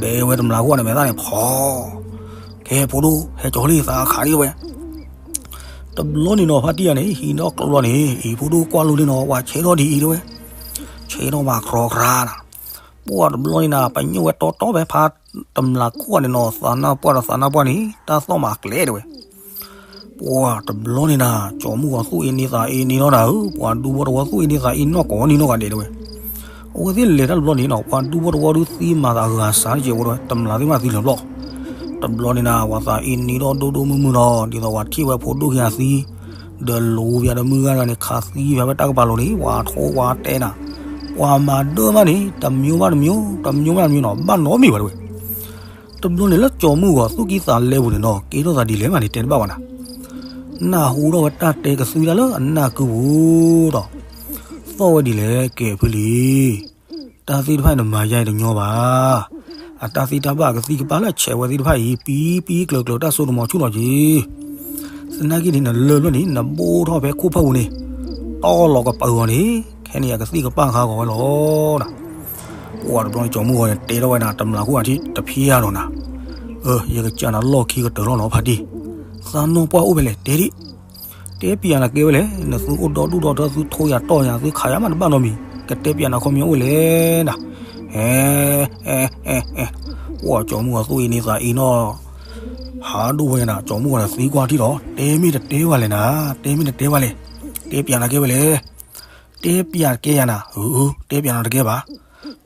ဒဲဝဲတမျၢ်ခိၣ်န့ၣ် မဲာ်သၣ်န့ၣ်ဖီ ကဲ ဖိဒိၣ် ဟဲကၠီၤလံ သးခးဒံးတဲဝဲ. တဘျီန့ၣ်နီၤ ဖါတံၢ်ယါန့ၣ် ဟံးထီၣ်ကျိလီၤန့ၣ် အံၤဖိဒိၣ်ကွၢ်လိလံနီၤ, ပှၤဆဲးထီၣ်ဒ်အံၤတဲဝဲ, ဆဲးထီၣ်မးခြီခြါနၤ. ပှၢ်တဘျီန့ၣ်နၤ ပညိၣ်ဝဲတီတီဖဲဖါတမျၢ်ခိၣ်န့ၣ်နီၤ, သးနါပှၢ်ဒီးသးနါပှၢ်န့ၣ် တၢ်သီၣ်မးကျဲတဲဝဲ. ပှၢ်တဘျီန့ၣ်နၤ ကၠီၤမုၢ်ဂီၤသူၣ်အ့န့သးအ့န့ထီၣ်နၤဧၢ, ပှၤဒူဖိတဝီသူၣ်အ့န့သးအ့နီၢ်ကိးနီၢ်ဂၤဒဲးတဲဝဲ. အဝဲသ့ၣ်လဲၤတၢ်တဘျီန့ၣ်နီၤ ပှၤဒူဖိတဝီဒုးသံမၤသးအဂၤစးတကဲးဖိတဲဝဲ, တမျၢ်သ့ၣ်မးသံလၢာ်ပျီၢ်. တဘျီန့ၣ်နၤ ပှၤသးအ့န့ထီၣ်ဒိၣ်ဒိၣ်မုၢ်မုၢ်နီၤ, ဒ်သိးပှၤထံၣ်ဝဲဖိဒိၣ်ခံဂၤသံ ဒီးလူၤပၠးဒီးမုၢ်ဂၤတဂၤန့ၣ် ခးသံပၠးဖဲတၢ်ကပၤလိၤန့ၣ် ပှၤထိပှၤတဲနၤ, ပှၤမၤဒၢမးန့ၣ် တမျိုးဘၣ်တမျိုး တမျိုးဘၣ်တမျိုးနီၤ ဘၣ်နီတမံၤဘၣ်တဲဝဲ. တဘျီန့ၣ်လၢကၠီၤမုၢ်ဂီၤသူၣ်ကံၢ်သးလဲပူၤန့ၣ်နီၤ ကဲထီၣ်သးဒ်လဲၣ်မးန့ၣ် တဲတဘၣ်ဘၣ်နၤ. နၢ်ဟူထီၣ်ဝဲတၢ်တဲကသွံတၢ်လၢအနၢ်ကုပူၤဒီး သီၣ်ဝဲဒ်လဲၣ်ကဲဖုလံ. တၢ်သ့ၣ်တဖၣ်အံၤနမၤယါအံၤတညီဘၣ်. အတၢ်သ့တၢ်ဘၣ်အကသံၣ်ကပၤလၢအဆဲးဝဲသ့ၣ်တဖၣ်အံၤ ပံပံကျၢၤကျၢၤတၢ်စိတမီၤဆူၣ်လီၤက့ၤ. သနာ်က့န့ၣ် နလၢၢ်ဖျၢၣ်န့ၣ် နဘိၣ်ထီၣ်ဖဲခိၣ်ဖၢပူၤန့ၣ် တီၢ်လီၤကပၤဂီၤန့ၣ် ခဲန့ၣ်အကသံၣ်ကပၤခါဂီၤဝဲလီၤနၤ. ပှၢ်တဘျီန့ၣ် ကၠီၤမုၢ်ဂီၤန့ၣ် တဲထီၣ်ဝဲနၤ တမျၢ်ခိၣ်အထံၣ်တဖျါနီၤနၤ. အၢ ယကစၢ်နၤလီၢ်ခံကတၢၢ်လီၤနီၤဖါတံၢ်, သးနီၢ်ပှၢ်အိၣ်ဖဲလဲၣ် တဲဒံး. တဲပၠးနၤကဲဝဲလဲၣ်, နသုအိၣ်ဒီဒူၣ်ဒီထၢ သုထိယၤတီၢ်ယၤ သုခးယၤမးတဘၣ်နီတမံၤ, ကတဲပၠးနၤခီပညီအိၣ်လဲၣ်နၤ. ဟဲ ဟဲ ဟဲ ဟဲ, ပှၢ်ကၠီၤမုၢ်ဂီၤသူၣ်အ့န့သးအ့နီၤ, ဟးဒိၣ်ဝဲနၤ ကၠီၤမုၢ်ဂီၤန့ၣ်သံကွၢ်ထံၣ်လီၤ, တဲမ့ၢ်တတဲဝဲလဲၣ်နၤ, တဲမ့ၢ်တတဲဝဲလဲၣ်, တဲပၠးနၤကဲဝဲလဲၣ်. တဲပၠးကဲယၤနၤ, အၢ တဲပၠးနၤတကဲဘၣ်.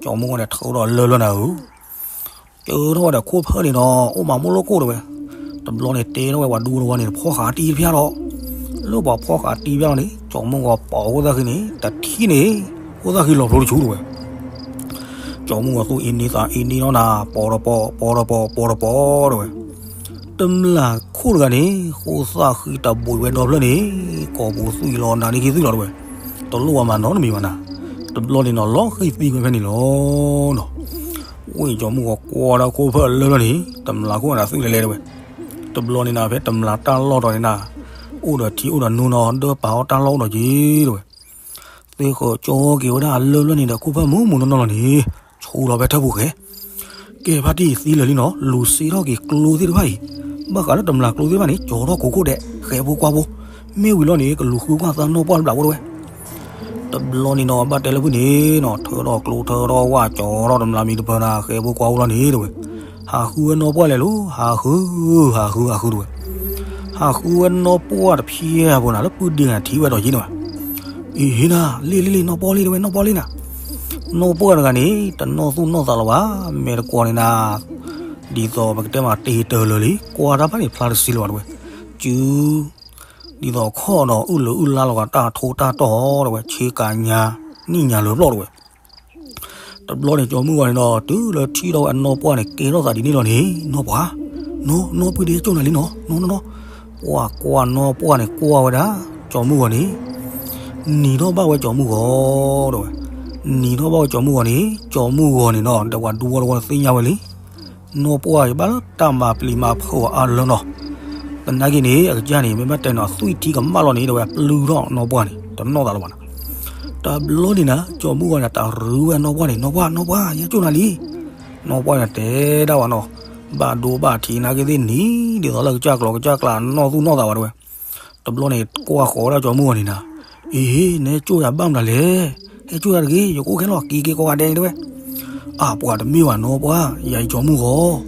ကၠီၤမုၢ်ဂီၤန့ၣ် ထုးဒီးလၢၢ်လၢနၤဧၢ ကၢထီၣ်ဝဲဒီးခိၣ်ဖၢန့ၣ်ဒီး အိၣ်မးမိၢ်လိၣ်ကိၣ်တဲဝဲ. တဘျီန့ၣ်တဲထီၣ်ဝဲပှၤဒူဖိတဝီန့ၣ် ဖီၣ်ဃာ်တံၢ်တဖျၢၣ်လီၤ. လၢပှၤဖီၣ်ဃာ်တံၢ်တဖျၢၣ်လီၤန့ၣ် ကၠီၤမုၢ်ဂီၤပိာ်ခိၣ်သၣ်ဃံန့ၣ် တထံၣ်န့ၣ် ခိၣ်သၣ်ဃံလီၤဖျိတဆူတဲဝဲ. ကၠီမုၢ်ဂီၤသူၣ်အ့န့သးအ့န့နီၢ်နၤ ပီၤတပီၤ ပီၤတပီၤ ပီၤတပီၤ တဲဝဲ. တမျၢ်ခိၣ်တဂၤန့ၣ် ဃိသၣ်ဃံတဘိးဝဲဒီဖျၢၣ်န့ၣ် ကိာ်ပူၤသွံၣ်လီၤနၤန့ၣ်က့ၤသွံၣ်လီၤတဲဝဲ. တလိၣ်ဝဲမၤနီတမံၤဘၣ်နၤ. တဘျီန့ၣ်နီၤ လီၤဃံၤသံကွံာ်ဖဲန့ၣ်လီၤနီၤ. ဝ့ၢ်ကၠီမုၢ်ဂီၤကွၢ်ဒၣ်ခိၣ်ဖျၢၣ်အလၢၢ်လီၤန့ၣ် တမျၢ်ခိၣ်နၤသွံၣ်လဲၤလဲၤတဲဝဲ. တဘျီန့ၣ်နၤ ဖဲတမျၢ်တၢ်လီၢ်တီၤန့ၣ်နၤ အိၣ်ဒီးထံအိၣ်ဒီးနိနီၤ ဒၢပာ်အီၣ်တၢ်လီၢ်အိၣ်ဒီးက့ၤတဲဝဲ. သ့ၣ်ဃီၤကၠီက့ၤဝဲဒၣ်အလၢၢ်လီၤန့ၣ်ဒီးခိၣ်ဖျၢၣ်မူးမူးနီၢ်နီၢ်လီၤန့ၣ် ဆူလီၤဖဲထၢၣ်ပူၤဃဲ ကဲဖါတံၢ်သံလၢာ်လံနီၤ လူၤစ့ထီၣ်က့ၤကျိသ့ၣ်တဖၣ်အံၤ, ဘၣ်ဃးလၢတမျၢ်ကျိသ့ၣ်တဖၣ်န့ၣ် ကၠီထီၣ်ကိးခိၣ်ဒဲး ဃဲးဖိကွၢ်ဖိ, မ့ၢ်ဝံၤလီၤန့ၣ် ကလူၤဃုကွၢ်သးနီၢ်ပှၢ်တဘျီဖိတဲဝဲ. တဘျီန့ၣ်နီၤ ဘၣ်တဲလၢဖုၣ်န့ၣ်နီၤ ထၢထီၣ်ကျိထၢထီၣ်ဝၣ် ကၠီထီၣ်တမျၢ်မံၤတဖၢနၤ ဃဲးဖိကွၢ်ဖိလီၤန့ၣ်တဲဝဲ. ဟးဃုဝဲနီၢ်ပှၢ်လဲၤလီၤ ဟးဃု ဟးဃု ဟးဃုတဲဝဲ. ဟးဃုဝဲနီၢ်ပှၢ်တဖျၢၣ်ဖိနၤ လၢပုၢ်ဒ့ဂၤထံၣ်ဝဲဒီးယံၤန့ၣ်ဘၣ် အ့ ဟ့နၤ လ့ၣ်လ့ၣ်လ့ၣ် နီၢ်ပှၢ်လံတဲဝဲ နီၢ်ပှၢ်လံနၤ. နီၢ်ပှၢ်တဂၤန့ၣ် တနီၢ်သူၣ်နီၢ်သးလၢၤဘၣ် မ့ၢ်တကွီၢ်န့ၣ်နၤ ဒ်သိးပကတဲမးတ့ၢ်တၢ်လၢာ်လံ ကွၢ်တၢ်ဖးန့ၣ်ဖျါတစ့လၢၤဘၣ်တဲဝဲ. စု ဒ်သိးခီၣ်ဒီးအုၣ်လၢအုၣ်လါလီၤဂာ်တၢ်ထိတၢ်တီၢ်တဲဝဲ ဆ့ကၤညါ နံၣ်ညါလၢာ်ပျီၢ်တဲဝဲ. တဘျီန့ၣ် ကၠီမုၢ်ဂီၤန့ၣ်ဒီး တုၤလၢထံၣ်ထီၣ်ဝဲအနီၢ်ပှၢ်န့ၣ် ကဲထီၣ်သးဒ်န့ၣ်လီၤန့ၣ် နီၢ်ပှၢ်, နီၢ်, နီၢ်ပှၢ်ဒ့ကၠိၣ်နၤလံနီၤ နီၢ်နီၢ်နီၢ်. ပှၢ်ကွၢ်နီၢ်ပှၢ်န့ၣ် ကွၢ်ဝဲဒၣ် ကၠီမုၢ်ဂီၤန့ၣ် နံၤထီၣ်ဘၣ်ဝဲကၠီမုၢ်ဂီၤတဲဝဲ. နံၤထီၣ်ဘၣ်ဝဲကၠီမုၢ်ဂီၤန့ၣ် ကၠီမုၢ်ဂီၤန့ၣ်နီၤ ဒီးပှၤဒူဖိတဝီသ့ၣ်ညါဝဲလံ နီၢ်ပှၢ်အံၤဘၣ်လၢတၢ်မၤပျံၤမၤဖုးအါလၢနီၤ. သနာ်က့န့ၣ် အကစၢ်န့ၣ် မ့ၢ်ဘၣ်တဲနီၤ သွံၣ်ထံကမၣ်လီၤန့ၣ်တဲဝဲ ပျုၢ်ထီၣ်နီၢ်ပှၢ်န့ၣ် တနီၣ်သးလၢၤဘၣ်နီၤ. တဘျီန့ၣ်နၤ ကၠီမုၢ်ဂီၤန့ၣ် တရူးဝဲနီၢ်ပှၢ်န့ၣ် နီၢ်ပှၢ် နီၢ်ပှၢ် ယကၠိၣ်နၤလံ. နီၢ်ပှၢ်န့ၣ်တဲဒၣ်ဝဲနီၤ ဘၣ်ဒိဘၣ်ထံးနာ်က့သ့ၣ်နံၤ ဒ်သိးလၢကစၢ်ကျိၤကစၢ်ကျးနီၢ်သူၣ်နီၢ်သးဘၣ်တဲဝဲ. တဘျီန့ၣ် ကွၢ်ဃီၤဝဲဒၣ်ကၠီမုၢ်ဂီၤန့ၣ်နၤ, အ့ နဟဲကၠိၣ်ယၤဘၣ်မနုၤလဲၣ်, ဟဲကၠိၣ်ယၤတဂ့ၤ, ယကအိၣ်ခဲလီၤ က့ၤက့ၤကိးဂၤဒဲးတဲဝဲ. အါ ပှၤတမ့ၢ်ဘၣ်နီၢ်ပှၢ်, ယၤအံၤကၠီမုၢ်ဂီၤ,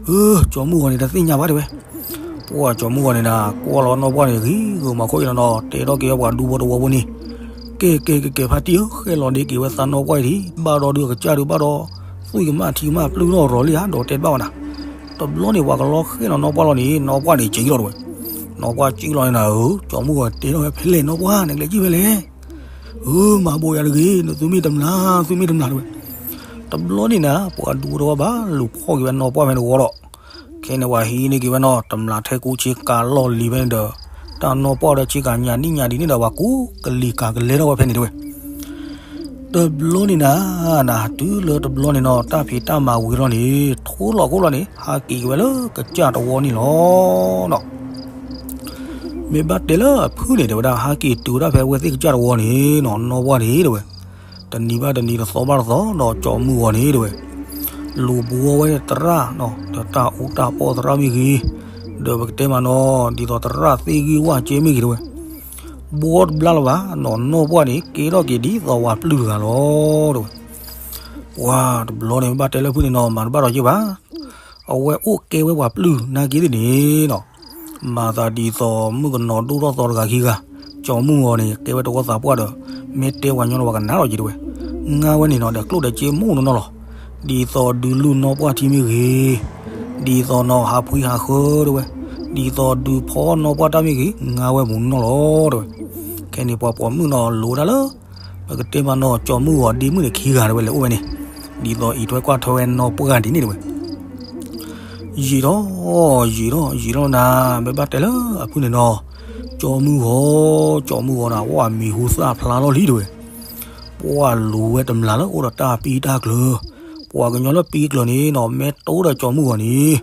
အၢ ကၠီမုၢ်ဂီၤန့ၣ် တသ့ၣ်ညါဘၣ်တဲဝဲ. ပှၢ်ကၠီမုၢ်ဂီၤန့ၣ်နၤ ကွၢ်လီၤနီၢ်ပှၢ်န့ၣ် ဂ့ၤဂ့ၤမၤခိၣ်အံၤလီၤနီၤ, တဲထီၣ်က့ၤဝဲပှၤဒူဖိတဝီဖိန့ၣ်, ကဲကဲကဲကဲ ဖါတံၢ်ဧၢ, ဃဲလီၤဒ့က့ၤဝဲသးနီၢ်ပှၢ်အံၤဒံး, ဘၣ်ဒီးဒုးအကစၢ်ဒုးဘၣ်ဒီး သွံၣ်ကမၣ်ထံကမၣ်ပျုၢ်ထီၣ်ရီၤလံဧါ, ဒီးတဲတဘၣ်ဝဲနၤ. တဘျီန့ၣ် ပှၤကလီၤဃဲလီၤနီၢ်ပှၢ်လီၤန့ၣ် နီၢ်ပှၢ်န့ၣ်ကၠံလီၤတဲဝဲ. နီၢ်ပှၢ်ကၠံလီၤန့ၣ်နၤဧၢ, ကၠီမုၢ်ဂီၤတဲထီၣ်ဝဲဖဲလဲၣ် နီၢ်ပှၢ် နကလဲၤကံၣ်ဖဲလဲၣ်. အၢ မၤဘိးယၤတဂ့ၤ, နသုမ့ၢ်တမျၢ် သုမ့ၢ်တမျၢ်တဲဝဲ. တဘျီန့ၣ်နၤ ပှၤဒူဖိတဝီဘၣ်လူၤဖီၣ်က့ၤဝဲနီၢ်ပှၢ်ဖဲန့ၣ်တဝီဒီး, ခဲန့ၣ်ပှၤဟံးန့ၢ်က့ၤဝဲနီၤ တမျၢ်ထဲကူဆ့ကၤလီၢ်လံၤဖဲန့ၣ်ဒီး, တၢ်နီၢ်ပှၢ်ဒီးဆ့ကၤညါနံၣ်ညါဒ်န့ၣ်ဒီး ပှၤကူကလံၤကၤကလဲထီၣ်ဝဲဖဲန့ၣ်တဲဝဲ. တဘျီန့ၣ်နၤ, နၤ တုၤလၢတဘျီန့ၣ်နီၤ တၢ်ဖံးတၢ်မၤဝံၤလီၤန့ၣ် ထိလီၤခိၣ်လီၤန့ၣ် ဟးက့ၤက့ၤဝဲလၢကစၢ်တဝီန့ၣ်လီၤနီၤ. မ့ၢ်ဘၣ်တဲလၢအဖုၣ်န့ၣ် တဲဝဲဒၣ် ဟးက့ၤတုၤဝဲဒၣ်ဖဲအဝဲသ့ၣ်ကစၢ်တဝီန့ၣ်နီၤ နီၢ်ပှၢ်န့ၣ်တဲဝဲ, တနံၤဘၣ်တနံၤ တသီဘၣ်တသီ ဒီးကၠီမုၢ်ဂီၤန့ၣ်တဲဝဲ, လူၤဘှီဝဲသရၣ်နီၤ ဒီးတၢ်အူတၢ်ပီၣ်သရၣ်မ့ၢ်ဂ့ၤ, ဒီးပကတဲမးနီၤ ဒ်သိးသရၣ်သ့ၣ်ဂံၢ်ဝၣ်ကဲမ့ၢ်ဂ့ၤတဲဝဲ, ဘှီတဘျါလၢၤဘၣ်နီၤ နီၢ်ပှၢ်န့ၣ် ကဲထီၣ်က့ၤဒ်သိးပှၤပျုၢ်တဂၤလီၤတဲဝဲ. ပှၤတဘျီန့ၣ် မ့ၢ်ဘၣ်တဲလၢဖုၣ်န့ၣ်နီၤ မၤတဘၣ်ဒီးယ့ၢ်ဘၣ် အဝဲအိၣ်ကဲဝဲပှၤပျုၢ်နာ်က့သ့ၣ်န့ၣ်နီၤ, မၤသးဒ်သိးမုၣ်ကနီၤဒိၣ်ထီၣ်သီတဂၤခံဂၤ, ကၠီမုၢ်ဂီၤန့ၣ် ကဲဝဲတဝီသးပှၢ်ဒီး, မ့ၢ်တဲပှၤညီလီၤပှၤကနၣ်လီၤက့ၤတဲဝဲ, ငါဝဲန့ၣ်နီၤ ဒီးကျိၣ်ဒီးစ့မူးနီၢ်နီၢ်လီၤ. ဒ်သိးဒုးလုၢ်နီၢ်ပှၢ်ထံမ့ၢ်ဂ့ၤ, ဒ်သိးနီၤဟးဖှံဟးဃၢတဲဝဲ, ဒ်သိးဒုးဖီနီၢ်ပှၢ်တၢ်မ့ၢ်ဂ့ၤ ငါဝဲမူးနီၢ်နီၢ်လီၤတဲဝဲ. ခဲန့ၣ်ပှၤပိာ်မုၣ်နီၤလိၤဒၣ်လၢ ပကတဲမးနီၤ ကၠီမုၢ်ဂီၤဒ့မုၣ်န့ၣ်ခံဂၤတဲဝဲ လဲၤအိၣ်ဝဲန့ၣ်, ဒ်သိးအံးထွဲကွၢ်ထွဲဝဲနီၢ်ပှၢ်ဒ်န့ၣ်တဲဝဲ. ယံာ်ထီၣ်, ယံာ်ထီၣ် ယံာ်ထီၣ်နၤ, မ့ၢ်ဘၣ်တဲလၢအဖုၣ်န့ၣ်နီၤ, ကၠီမုၢ်ဂီၤ, ကၠီမုၢ်ဂီၤနၤ ဝဲမံၤဟူသၣ်ဖျါလီၤလံတဲဝဲ. ပှၤလူၤဝဲတမျၢ်လၢအိၣ်ဒီးတၢ်ပံတၢ်ကျၢၤ, ပှၤကညီလၢပံကျၢၤန့ၣ်နီၤ မ့ၢ်တိၢ်ဒီးကၠီမုၢ်ဂီၤန့ၣ်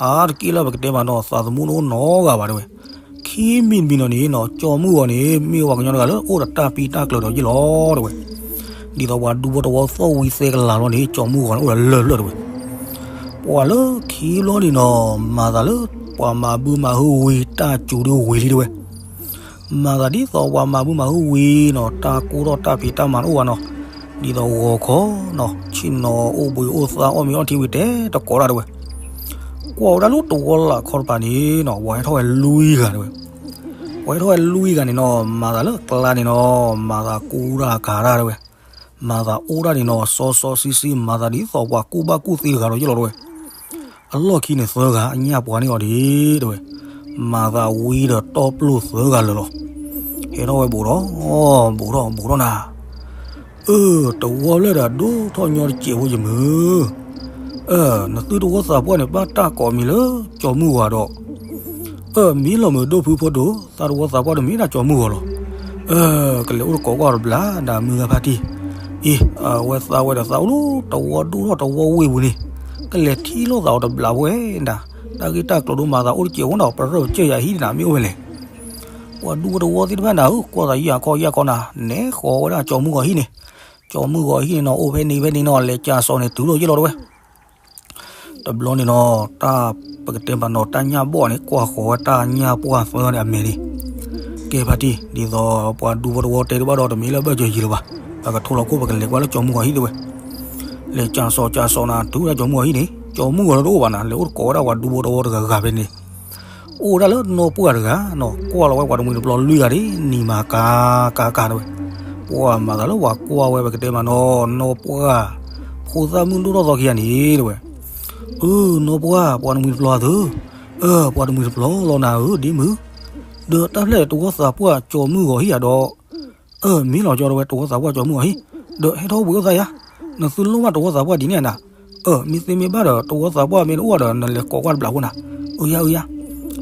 အါတက့ၢ်လၢပကတဲမးနီၤ သးသမူတအိၣ်နီတဂၤဘၣ်တဲဝဲ. ခံမံၤတမံၤလီၤန့ၣ်နီၤ ကၠီမုၢ်ဂီၤန့ၣ် မ့ၢ်ဝဲပှၤကညီတဂၤလၢအိၣ်ဒီးတၢ်ပံတၢ်ကျၢၤဒီးယ့ၢ်လီၤတဲဝဲ. ဒ်သိးပှၤဒူဖိတဝီသီၣ်ဝံၤသဲကလၤလီၤန့ၣ် ကၠီမုၢ်ဂီၤန့ၣ်အိၣ်ဒီးလၢၢ်လၢၢ်တဲဝဲ. ပှၤလၢခံဘျီန့ၣ်နီၤ မၤသးလၢပှၤမၤဘုမၤဟုဝံၤ တၢ်စူၤဒုးဝံၤလံတဲဝဲ. မၤသးဒ်သိးပှၤမၤဘုမၤဟုဝံၤနီၤ တၢ်ကူၣ်ထီၣ်တၢ်ဖံးတၢ်မၤတအိၣ်ဘၣ်နီၤ, ဒ်သိးဂီၤခီနီၤ ဆ့ၣ်နီၤအိၣ်ဘှံးအိၣ်သါအီၣ်မ့ၤအီထံဝံၤတဲတကိးတၢ်တဲဝဲ. ကွၢ်ဝဲဒၣ်လၢတဝီလၢ်ခီတဖၣ်န့ၣ်နီၤ ပှၤဟဲထီၣ်ဝဲလွံၢ်ဂၤတဲဝဲ. ပှၤဟဲထီၣ်ဝဲလွံၢ်ဂၤန့ၣ်နီၤ မၤသးလၢကျါန့ၣ်နီၤ မၤသးကူတၢ်ကၤတၢ်တဲဝဲ. မၤသးအိၣ်တၢ်န့ၣ်နီၤ စီစီဆှံဆှံ မၤသးဒ်သိးပှၤကူၣ်ဘၣ်ကူၣ်သ့တဂၤဒီးယ့ၢ်လီၤတဲဝဲ. အလီၢ်ခံန့ၣ်သၢဂၤ အညၣ်ပှၤန့ၢ်အီၤဒံးတဲဝဲ. မၤသးဝံဒီးတီၢ်ပျိၢ်သၢဂၤလၢာ်လီၤ. ဟဲထီၣ်ဝဲဘူးထီၣ်, ဘူးထီၣ် ဘူးထီၣ်နၤ. အၢ တဝီလၢဒၣ်ဒိၣ်ထီၣ်ညီတစဲးဖိယမုၢ်, အၢ နသုတဝီသးပှၢ်န့ၣ် ဘၣ်တၢ်ကိးမံၤလၢကၠီၤမုၢ်ဂီၤဒီး, အၢ မ့ၢ်လီၤမုၢ်ဒိၣ်ဖုဖိဒိၣ်, သးတဝီသးပှၢ်တမ့ၢ်ဒၣ်ကၠီၤမုၢ်ဂီၤလီၤ. အၢ ကလဲၤအိၣ်တကိးကွၢ်တဘျီဒၣ်မုၢ်ဂၤဖါတံၢ်, အံၤ အဝဲသးဝဲဒီးသးအိၣ်လၢတဝီဒိၣ်ထီၣ်တဝီဝ့ၢ်ပူၤန့ၣ်, ကလဲၤထံၣ်လိာ်သးအီၤတဘျီဝဲဒၣ်, တၢ်ဂ့ၢ်တၢ်ကျိၤဒိၣ်မၤသးအိၣ်တစဲးဖိနီၤ, ပရၢၢ်ပစၢၢ်ယၤဟံၣ်န့ၣ် မ့ၢ်အိၣ်ဝဲလဲၣ်. ပှၤဒူဖိတဝီသ့ၣ်တဖၣ်န့ၣ်ဧၢ, ကွၢ်သးယၤခီယၤခီနၤ, နဲဃီၤဝဲဒၣ်ကၠီၤမုၢ်ဂီၤဟံၣ်န့ၣ်, ကၠီၤမုၢ်ဂီၤဟံၣ်န့ၣ်နီၤ အိၣ်ဖဲန့ၣ်ဖဲန့ၣ်နီၤ, လဲၤကၠၤစီၤန့ၣ်တုၤလီၤယ့ၢ်လီၤတဝဲ. တဘျီန့ၣ်နီၤ တၢ်ပကတဲမးနီၤ တၢ်ညၣ်ဘီၣ်န့ၣ် ကွၢ်ဃီၤဝဲတၢ်ညၣ်ပှၢ်သၢဂၤန့ၣ်အမဲာ်န့ၣ်, ကဲဖါတံၢ် ဒ်သိးပှၤဒူဖိတဝီတဲတဘၣ်ဒီး တမ့ၢ်လၢဘၢၣ်စၢၤယံၤလၢၤဘၣ်, ပကထိၣ်လီၤခိၣ် ပကလဲၤကွၢ်လၢကၠီၤမုၢ်ဂီၤဟံၣ်တဝဲ. လဲၤကၠၤစီၤကၠၤစီၤနၤ တုၤဝဲဒၣ်ကၠီၤမုၢ်ဂီၤဟံၣ်န့ၣ်, ကၠီၤမုၢ်ဂီၤဒီးတအိၣ်ဘၣ်နၤ, လဲၤအိၣ်တကိးဝဲဒၣ်ပှၤဒူဖိတဝီတဂၤဂၤဖဲန့ၣ် အိၣ်ဝဲဒၣ်လၢနီၢ်ပှၢ်တဂၤနီၤ, ကွၢ်လီၤဝဲပှၤတမှံၤတပျီၤလွံၢ်ဂၤဒ်နံၤမၤကၤကၤကၤတဝဲ. ပှၤမၤသးလၢပှၤကွၢ်ဝဲ ပကတဲမးနီၤ နီၢ်ပှၢ် ဖိသၣ်မုၣ်ဒိၣ်ထီၣ်သီခံဂၤန့ၣ်တဝဲ. အၢ နီၢ်ပှၢ် ပှၤတမှံၤတပျီၤသု, အၢ ပှၤတမှံၤတပျီၤလီၤနၤဧၢ ဒ်မုၢ်, ဒီးတၢ်ဖျဲၣ်တဝီသးပှၢ်ကၠီၤမုၢ်ဂီၤဟံၣ်ဧါဒီး, အၢ မ့ၢ်လီၤကၠီတဝဲ တဝီသးပှၢ်ကၠီၤမုၢ်ဂီၤဟံၣ်, ဒီးဟဲထီၣ်အိၣ်ဘှံးအိၣ်သါယၤ, နသုလိၣ်ဘၣ်တဝီသးပှၢ်ဒ်န့ၣ်နၤ, အၢ မ့ၢ်သ့မ့ၢ်ဘၣ်ဒီး တဝီသးပှၢ်မ့ၢ်တအိၣ်ဒီး နလဲၤကိးကွၢ်တဘျီဖိနၤ, အၢယၤအၢယၤ.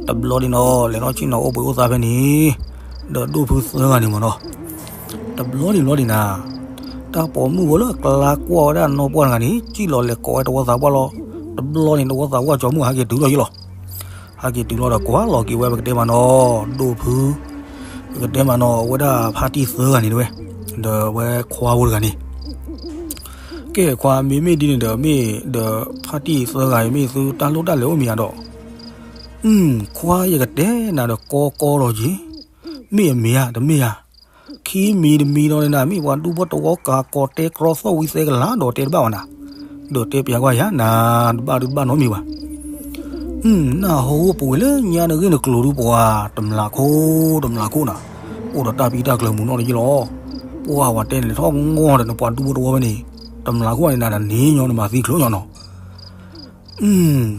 တဘျီန့ၣ်နီၤ လဲၤထီၣ်ဆ့ၣ်နီၤအိၣ်ဘှံးအိၣ်သါဖဲန့ၣ်, ဒီးဒိၣ်ဖုသၢဂၤန့ၣ်မးနီၤ တဘျီန့ၣ်ဘျီန့ၣ်နၤ, တၢ်ပိာ်မုၣ်ဖိလၢအကျါကွၢ်ဝဲဒၣ်နီၢ်ပှၢ်တဂၤန့ၣ် စံၣ်လီၤလဲၤကိးဝဲတဝီသးပှၢ်လီၤ. တဘျီန့ၣ် တဝီသးပှၢ်ကၠီၤမုၢ်ဟဲက့ၤတုၤလီၤယ့ၢ်လီၤ. ဟဲက့ၤတုၤလီၤဒီးကွၢ်လီၤက့ၤဝဲ ပကတဲမးနီၤ ဒိၣ်ဖု ပကတဲမးနီၤ အဝဲဒၣ်ဖါတံၢ်သၢဂၤန့ၣ်တဝဲ, ဒီးအဝဲခွါဖိတဂၤန့ၣ်, ကဲခွါ မ့မ့ၢ်ဒ်န့ၣ်ဒီး မ့ၢ်ဒီးဖါတံၢ်သၢဂၤအံၤ မ့ၢ်သုတၢ်လိၣ်တၢ်လဲၤအိၣ်မ့ၢ်ဧါဒီး, ခွါ ယကတဲနၤဒီး ကီကီဒီးက့ၤ, မ့ၢ်အမ့ၢ်ဧါ တမ့ၢ်ဧါ, ခံမံၤတမံၤဒီးန့ၣ်နၤ မ့ၢ်ပှၤဒူဖိတဝီကၤကီၤတဲကြီသီၣ်ဝံသဲကလၤဒီးတဲတဘၣ်ဘၣ်နၤ, ဒီးတဲပျးကွၢ်ယၤနၤ တဘၣ်ဒုတဘၣ်နီတမံၤဘၣ်. နၢ်ဟူပှ့ၤလၢညါနဂ့ၢ်နကျိၤဒုးပှၤ တမျးခိၣ် တမျးခိၣ်နၤ, အိၣ်ဒီးတၢ်ပံတၢ်ကျၢၤမုာ်နီၣ်တယ့ၢ်လီၤ. ပှၤဝဲတဲန့ၣ်လဲၤထီၣ်ငီၢ်ဒီးနပှၤဒူဖိတဝီဖဲန့ၣ်, တမျးခိၣ်န့ၣ်နၤ နန့ၢ်ညီနမၤသံချုးညီနီၤ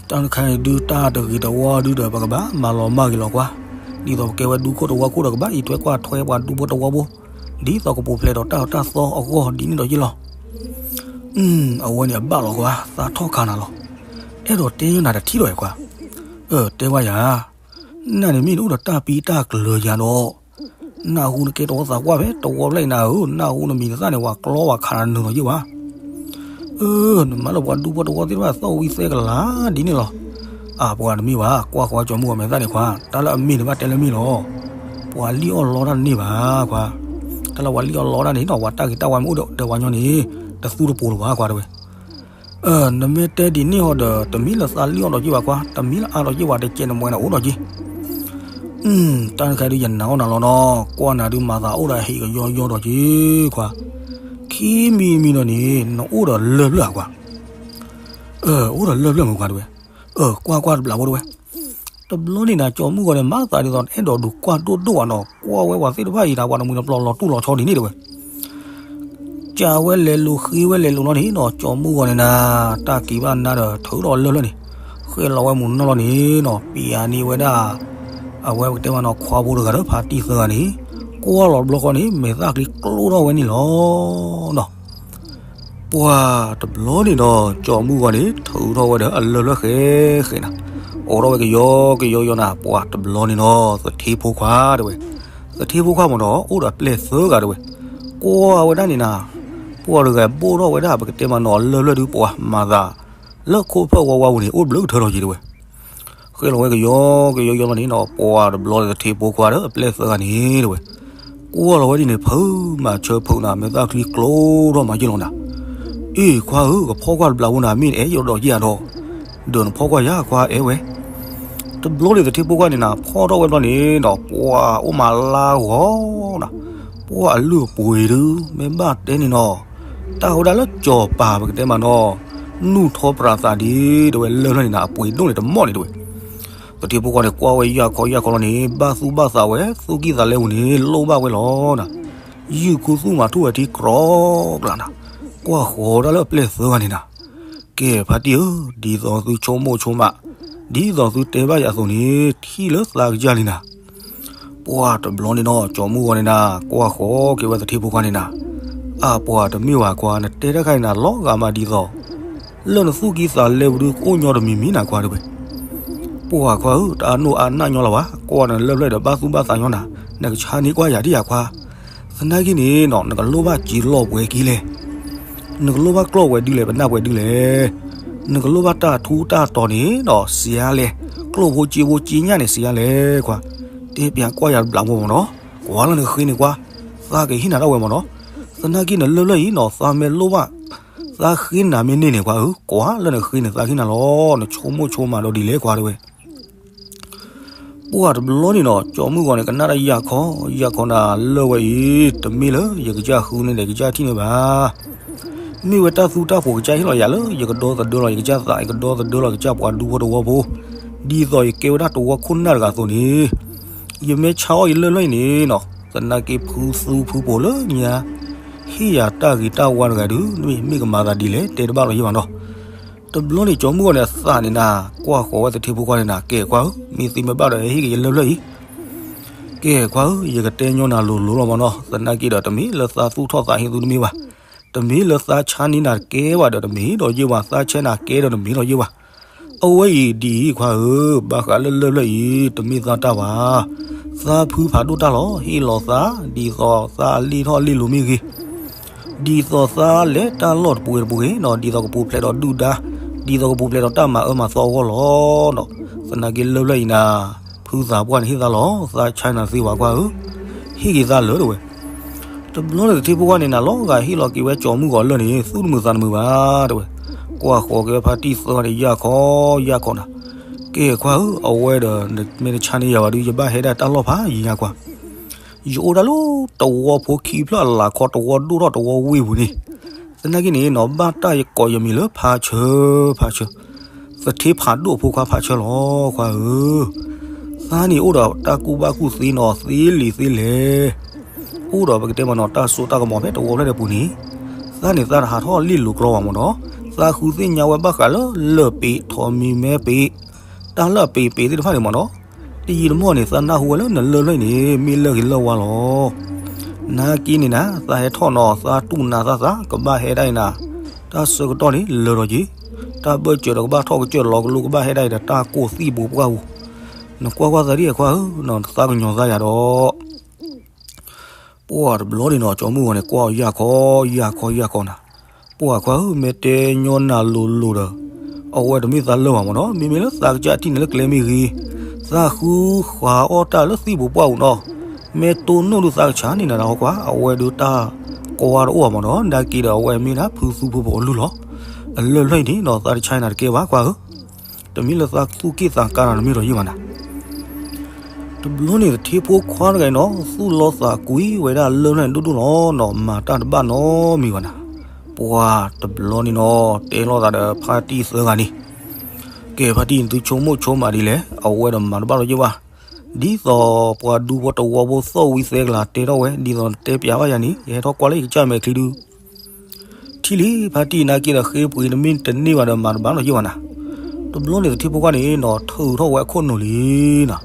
တၢ်တခါအံၤဒုးတၢ်တဂ့ၤတဝါဒုးဒီး ပကဘၣ်မၤလီၤမၢ်ဂ့ၤလီၤကွၢ်, ဒ်သိးပကဲဝဲဒူခိၣ်တဝီခိၣ်ဒီး ကဘၣ်အံးထွဲကွၢ်ထွဲပှၤဒူဖိတဝီဖိ, ဒ်သိးကပူၤဖျဲးဒီးတၢ်အၢတၢ်သီအဂီၢ်ဒ်န့ၣ်ဒီးယ့ၢ်လီၤ. အဝဲန့ၣ်အဘၣ်လီၤကွၢ် သးထီၣ်ခါနၤလီၤ. အဲၣ်ဒိးတဲယနၤတထံၣ်ဒီးကွၢ်, တဲဝဲယၤ, နန့ၣ်မ့ၢ်နအိၣ်ဒီးတၢ်ပံတၢ်ကျၢၤယၤဒီး နၢ်ဟူနကဲတဝီသးကွၢ်ဖဲတဝီဖျၢၣ်အံၤနၤဧၢ, နၢ်ဟူနမံၤနသၣ်န့ၣ် ပှၤကျီပှၤခးနၤနုာ်လီၤယ့ၢ်ဘၣ်. အၢ နမၤလၢပှၤဒူဖိတဝီသ့ၣ်တဖၣ်သီၣ်ဝံသဲကလၤဒ်န့ၣ်လီၤ. အၢ ပှၤတမ့ၢ်ဘၣ်, ကွၢ်ဃီကၠီၤမုၢ်ဂီၤမဲာ်သၣ်န့ၣ်ခွါ, တၢ်လၢအမ့ၢ်န့ၣ်ဘၣ်တဲလၢမ့ၢ်လီၤ. ပှၤလံၣ်အီၣ်လီတၢ်တန့ၢ်ဘၣ်ခွါ, တၢ်လၢပှၤလံၣ်အီၣ်လီတၢ်န့ၣ်နီၤ ပှၤတၢ်ဂ့ၤတၢ်ဝါမ့ၢ်အိၣ်ဒီးဝဲညီန့ၣ် တသူတပိၤလၢၤဘၣ်ခွါတဲဝဲ. အၢ နမ့ၢ်တဲဒ်န့ၣ်ဟီဒီး တမ့ၢ်လၢသးလံၣ်အီၣ်ဒီးက့ၤဘၣ်ခွါ, တမ့ၢ်လၢအါဒီးက့ၤဘၣ် တကဲးနမဲာ်နအိၣ်ဒီးက့ၤ. တၢ်တခါဒုးယနာ်အီၣ်နၤလီၤနီၤ, ကွၢ်နၤဒုးမၤသးအိၣ်ဒီးဟ့ၣ်ကယီယီဒီးက့ၤခွါ, ခံမံၤမံၤဒီးန့ၣ် နအိၣ်ဒီးလၢၢ်ဖျၢၣ်ဧါခွါ. အိၣ်ဒီးလၢၢ်ဖျၢၣ်မုၢ်ခွါတဲဝဲ. အၢ ကွၢ်ကွၢ်တဘျီဖိတဲဝဲ. တဘျီန့ၣ်နၤ ကၠီၤမုၢ်ဂီၤန့ၣ် မၤသးဒ်သိးအဲၣ်ဒိးဒုးကွၢ်ဒိၣ်ဒိၣ်ဘၣ်နီၤ, ကွၢ်ဝဲပှၤသ့ၣ်တဖၣ်အံၤနၤ ပှၤတမှံၤတပျီၤလီၤတူၢ်လီၤဆီဒ်န့ၣ်တဲဝဲ. ကးဝဲလဲၤလိၤဃ့ဝဲလဲၤလိၤလီၤန့ၣ်နီၤ, ကၠီၤမုၢ်ဂီၤန့ၣ်နၤ တၢ်က့ၤဘၣ်နၤဒီးထုးထီၣ်လၢၢ်ဖျၢၣ်န့ၣ်, ဃဲလီၤဝဲမုၢ်နီၢ်လီၤန့ၣ်နီၤ, ပျးန့ၢ်ဝဲဒၣ် အဝဲပကတဲမးနီၤ ခွါဖိတဂၤဒီးဖါတံၢ်သၢဂၤန့ၣ်, ကွၢ်လီၤတဘျီဃီန့ၣ် မဲာ်သၣ်ချံကျိထီၣ်ဝဲန့ၣ်လီၤနီၤ. ပှၤတဘျီန့ၣ်ဒီး ကၠီၤမုၢ်ဂီၤန့ၣ် ထုးထီၣ်ဝဲဒီးအလၢၢ်ဖျၢၣ်ဃဲဃဲနၤ, အိးထီၣ်ဝဲကယီကယီယီနၤ, ပှၤတဘျီန့ၣ်ဒီး သထ့ဖိခွါတဲဝဲ. သထ့ဖိခွါမ့ၢ်ဒီး အိၣ်ဒီးပျဲၢ်သၢဂၤတဲဝဲ. ကွၢ်ဝဲဒၣ်န့ၣ်နၤ, ပှၤတဂၤဘိၣ်ထီၣ်ဝဲဒၣ် ပကတဲမးနီၤ အလၢၢ်ဖျၢၣ်ဒုး ပှၤမၤသးလၢခိၣ်ဖၢၣ်ဝါဝါပူၤန့ၣ် အိၣ်ဘျုးကထၢထီၣ်က့ၤတဲဝဲ. ဃဲလီၤဝဲကယီကယီယီလီၤန့ၣ်နီၤ, ပှၤတဘျီသထ့ဖိခွါဒီးအပျဲၢ်သၢဂၤန့ၣ်တဲဝဲ, ကွၢ်လီၤဝဲဒ်န့ၣ် ဖုးမၤဆၢဖုးနၤ မဲာ်သၣ်ချံကျိထီၣ်မးယ့ၢ်လီၤနၤ. အ့ၣ် ခွါဧၢ, ကဖီကွၢ်တဘျီဖိနၤ မ့ၢ်နအဲၣ်ယဒီးက့ၤအဒီး, ဒီးနဖီကွၢ်ယၤခွါအဲၣ်ဝဲ. တဘျီန့ၣ်သထ့ဖိခွါန့ၣ်နၤ ဖီထီၣ်ဝဲဘျီန့ၣ်ဒီး ပှၤအိၣ်မးလါဂီၤနၤ, ပှၤအလုၢ်အပှ့ၤဒုး မ့ၢ်ဘၣ်တဲန့ၣ်နီၤ, တၢ်ဝဲဒၣ်လၢစီၤပၤပကတဲမးနီၤ, နူၢ်ထီပြးသးဒ်တဲဝဲလၢၢ်ဖျၢၣ်န့ၣ်နၤ အပှ့ၤဒိၣ်န့ၣ်တမီၣ်န့ၣ်တဲဝဲ. သထ့ဖိခွါန့ၣ် ကွၢ်ဝဲယၢ်ခီယၢ်ခီလီၤန့ၣ် ဘၣ်သူၣ်ဘၣ်သးဝဲ သူၣ်ကံၢ်သးလဲပူၤန့ၣ် လိၣ်ဘၣ်ဝဲလီၤနၤ, ယုၢ်ခူသူၣ်မးထူၣ်ဝဲထံကြီကျးနၤ, ကွၢ်ဃီၤဒၣ်လၢအပျဲၢ်သၢဂၤန့ၣ်နၤ, ကဲဖါတံၢ်ဧၢ, ဒ်သိးသုဆိကမိၣ်ဆိကမး, ဒ်သိးသုတဲဘၣ်ယၤအသိးန့ၣ် ထံၣ်လၢသးကယၢ်လံနၤ. ပှၤတဘျီန့ၣ်နီၤ ကၠီၤမုၢ်ဂီၤန့ၣ်နၤ ကွၢ်ဃီၤက့ၤဝဲသထ့ဖိခွါန့ၣ်နၤ, အပှၤတမ့ၢ်ဝဲခွါ နတဲတၢ်ခါအံၤနၤလီၤဂာ်မးဒ်သိး လၢနသူၣ်ကံၢ်သးလဲပူၤဒုး ကအိၣ်ညီတမံၤမံၤနၤခွါတဲဝဲ. ပှၤခွါဧၢ တအါနီၢ်အါနၢ်ညီလီၤဘၣ် ကွၢ်နလၢၢ်ဖျၢၣ်ဒီးဘၣ်သူၣ်ဘၣ်သးညီနၤ နကဆါန့ၢ်ကွၢ်ယၤဒ်ယၤခွါ. သနာ်က့န့ၣ်နီၤ နကလိၣ်ဘၣ်စံးလီၢ်ပှဲၤက့လဲၣ် နကလိၣ်ဘၣ်ကျီၢ်ပှဲၤဒုလဲၣ် ပနၢ်ပှဲၤဒုလဲၣ် နကလိၣ်ဘၣ်တၢ်ထူးတၢ်တီၤန့ၣ်ဒီးစံးယါလဲၣ် ကျိၣ်ဖိစ့ဖိစ့ညၣ်န့ၣ်စံးယါလဲၣ်ခွါ. တဲပၠးကွၢ်ယၤတဘျီဖိမ့ၢ်နီၤ ကွၢ်လၢနဃ့န့ၣ်ကွၢ် သးကဟ့ၣ်နၤဒၣ်ဝဲမ့ၢ်နီၤ. သနာ်က့နလၢၢ်ဖျၢၣ်အံၤနီၤ သးမ့ၢ်လိၣ်ဘၣ် သးဃ့နၤမ့ၢ်န့ၢ်န့ၣ်ခွါဧၢ ကွၢ်လၢနဃ့န့ၣ် သးဃ့နၤလီၤ နဆိကမိၣ်ဆိကမးဒီးဒ်လဲၣ်ခွါတဲဝဲ. ပှၤတဘျီန့ၣ်နီၤ ကၠီမုၢ်ဂီၤန့ၣ် ကနၣ်တၢ်ယၢ်ခီ ယၢ်ခီနၤလၢၢ်ဝဲအံၤ တမ့ၢ်လၢယကစၢ်ဃုန့ၢ်ဒီးကစၢ်ထံၣ်န့ၣ်ဘၣ်. မ့ၢ်ဝဲတၢ်သူတၢ်ဖိးကစၢ်ဟ့ၣ်လီၤယၤလၢ ယကဒီသဒၢလီၤ ယကစၢ်သး ယကဒီသဒၢလီၤ ယကစၢ်ပှၤဒူဖိတဝီဖိ ဒ်သိးယကဲဝဲဒၣ်တဝီခိၣ်နၢ်တဂၤအသိးန့ၣ် ယမ့ၢ်ဆါအီၣ်ယလၢၢ်ဖျၢၣ်အံၤန့ၣ်နီၤ သနာ်က့ဖုသူဖုပိာ်လၢညါ ဟ့ၣ်ယၤတၢ်ဂ့ၤတၢ်ဝါတဂၤဒုး မ့ၢ်ကမၤသးဒ်လဲၣ် တဲတဘၣ်လီၤယံာ်ဘၣ်နီၤ. တဘျီန့ၣ် ကၠီမုၢ်ဂီၤန့ၣ် အသးန့ၣ်နၤ ကွၢ်ဃီၤဝဲသထ့ဖိခွါန့ၣ်နၤ ကဲခွါဧၢ မ့ၢ်သ့မ့ၢ်ဘၣ်ဒီးဟ့ၣ်က့ၤယလၢၢ်ဖျၢၣ်အံၤ ကဲခွါဧၢ ယကတဲညီနၤလိၤလိၤလီၤမ့ၢ်နီၤ သနာ်က့ဒီးတမ့ၢ်လၢသးသူၣ်ထီၣ်သးဟ့သူတမ့ၢ်ဘၣ် တမ့ၢ်လၢသးဆါန့ၢ်နၤတကဲဘၣ်ဒီးတမ့ၢ်ဒီးယ့ၢ်ဘၣ် သးဆဲးနၤကဲဒီးတမ့ၢ်ဒီးယ့ၢ်ဘၣ် အဝဲအံၤဒ်အံၤခွါဧၢ ဘၣ်ဃးလၢလၢၢ်ဖျၢၣ်အံၤ တမ့ၢ်သးတၢ်ဘၣ်. သးဖုဖးဒိၣ်တၢ်လီၤ ဟ့ၣ်လီၤသး ဒ်သိးသးအလ့ၣ်ထီၣ်အလ့ၣ်လီၤမ့ၢ်ဂ့ၤ, ဒ်သိးသးလဲၤတၢ်လီၢ်တပူၤဂ့ၤတပူၤဂ့ၤနီၤ, ဒ်သိးကပူၤဖျဲးဒီးဒုၣ်ဒါ, ဒ်သိးကပူၤဖျဲးဒီးတၢ်မၤအၢမၤသီအဂီၢ်လီၤနီၤ. သနာ်က့လၢၢ်ဖျၢၣ်အံၤနၤ, ဖုသးပှၢ်န့ၣ်ဟ့ၣ်သးလီၤ, သးဆါနၤသ့ဝဲခွါဧၢ, ဟ့ၣ်က့ၤသးလၢာ်တဲဝဲ. တဘျီန့ၣ်သထ့ဖိခွါန့ၣ်နၤလီၤဂာ်ဟ့ၣ်လီၤက့ၤဝဲကၠီမုၢ်ဂီၤလၢၢ်န့ၣ် သူၣ်တမုာ်သးတမုာ်ဘၣ်တဲဝဲ. ကွၢ်ဃီၤက့ၤဝဲဖါတံၢ်သၢဂၤန့ၣ် ယၢ်ခီယၢ်ခီနၤ, ကဲခွါဧၢ, အဝဲဒီးမ့ၢ်တဆါန့ၢ်ယၤဘၣ်ဒုး ယဘၣ်ဟဲဒၣ်တၢ်လီၢ်ဖးယံၤညါခွါ, ယအိၣ်ဒၣ်လၢတဝီဖိခံဖျၢၣ်အလၤခီ တဝီဒိၣ်ထီၣ်တဝီဝ့ၢ်ပူၤန့ၣ်, သနာ်က့န့ၣ်နီၤ ဘၣ်တၢ်ယကိးယမံၤလၢဖါဆၢ, ဖါဆၢ, သထ့ဖးဒိၣ်ဖိခွါဖါဆၢလီၤခွါဧၢ. သးန့ၣ်အိၣ်ဒီးတၢ်ကူၣ်ဘၣ်ကူၣ်သ့နီၤ သ့လံာ်သ့လဲၢ်, အိၣ်ဒီးပကတဲမ့ၢ်နီၤ တၢ်စိတၢ်ကမီၤဖဲတဝီဖျၢၣ်ဒဲးပူၤန့ၣ်, သးန့ၣ်သးတဟးထီၣ်လ့ၣ်လိၤကျီဘၣ်မ့ၢ်နီၤ, သးဃုသ့ၣ်ညါဝဲဘၣ်ဃးလၢလၢၢ်ပ့ၤ ထိးမံၤမဲပ့ၤ, တၢ်လၢအပ့ၤပ့ၤသ့ၣ်တဖၣ်န့ၣ်မ့ၢ်နီၤ, တယံာ်တမီၢ်န့ၣ် သးနၢ်ဟူဝဲလၢနလၢၢ်ဖျၢၣ်အံၤန့ၣ် မ့ၢ်လၢၢ်ဂ့ၤလၢၢ်ဝါလီၤ. နာ်က့န့ၣ်နၤ သးဟဲထီၣ်နီၤ သးတူၢ်နးသးသး ကဘၣ်ဟဲဒၣ်အံၤနၤ, တၢ်ဆၢကတီၢ်န့ၣ်လၢာ်ဒီးက့ၤ, တၢ်ဘၢၣ်စၢၤဒီးကဘၣ်ထီၣ်ကစၢၢ်လီၤကလိ ကဘၣ်ဟဲဒၣ်အံၤဒီးတၢ်ကိၢ်သံၣ်ဘိးပှၢ်ပူၤ, နကွၢ်ကွၢ်သးဒ်အံၤခွါဧၢ, နသးကညီၤသးယၤဒီး ပှၢ်တဘျီန့ၣ်နီၤ ကၠီမုၢ်ဂီၤန့ၣ် ကွၢ်အီၤယၢ်ခီယၢ်ခီယၢ်ခီနၤ, ပှၢ်ခွါဧၢ မ့ၢ်တဲညီနၤလိၤလိၤဒီး, အဝဲတမ့ၢ်သးလၢၢ်ဘၣ်မ့ၢ်နီၤ, မ့မ့ၢ်လၢသးကစၢ်ထံၣ်န့ၣ်လၢကျဲမ့ၢ်ဂ့ၤ, သးဃုဃာ်အီၣ်တၢ်လၢသံၣ်ဘိးပှၢ်ပူၤနီၤ, မ့ၢ်တိၢ်နီၣ်ဒုးသးကဆါန့ၢ်နၤဒီးဟီခွါ, အဝဲဒုးတၢ်ကွၢ်တအိၣ်ဘၣ်မ့ၢ်နီၤ, နာ်က့ဒီးအဝဲမ့ၢ်ဒၣ်ဖုသူဖုပိာ်အလုၢ်လီၤ, အလၢၢ်ဖျၢၣ်အံၤန့ၣ်နီၤ သးတဆါနၤတကဲဘၣ်ခွါဧၢ, တမ့ၢ်လၢသးသူၣ်က့ၣ်သးကါနၤတမ့ၢ်ဒီးယ့ၢ်ဘၣ်နၤ တဘျီန့ၣ်သထ့ဖိခွါတဂၤအံၤနီၤ သူၣ်လီသးကွံဝဲဒၣ်လၢၢ်ဖျၢၣ်န့ၣ်ဒိၣ်ဒိၣ်လီၤနီၤ, မၤတၢ်တဘၣ်နီတမံၤဘၣ်နၤ, ပှၢ်တဘျီန့ၣ်နီၤ တဲလိာ်သးဒီးဖါတံၢ်သၢဂၤန့ၣ်, ကဲဖါတံၢ် နသုဆိကမိၣ်ဆိကမးဒ်လဲၣ်, အဝဲဒီးမၤတဘၣ်လီၤယ့ၢ်ဘၣ်, ဒ်သိးပှၤဒူဖိတဝီဖိသီၣ်ဝံၤသဲကလၤတဲထီၣ်ဝဲ ဒ်သိးတဲပၠးဘၣ်ယၤန့ၣ် ယဟဲထီၣ်ကွၢ်လၢယကစၢ်မဲာ်ချံဒုး ထံၣ်လံဖါတံၢ်နာ်က့ဒီးဃ့ပှ့ၤတမ့ၢ်တန့ၢ်ဘၣ်ဒီးမၤတဘၣ်လီၤယ့ၢ်ဘၣ်နၤ, တဘျီန့ၣ်သထ့ဖိခွါန့ၣ်နီၤ ထုးထီၣ်ဝဲအခိၣ်နူာ်လံနၤ,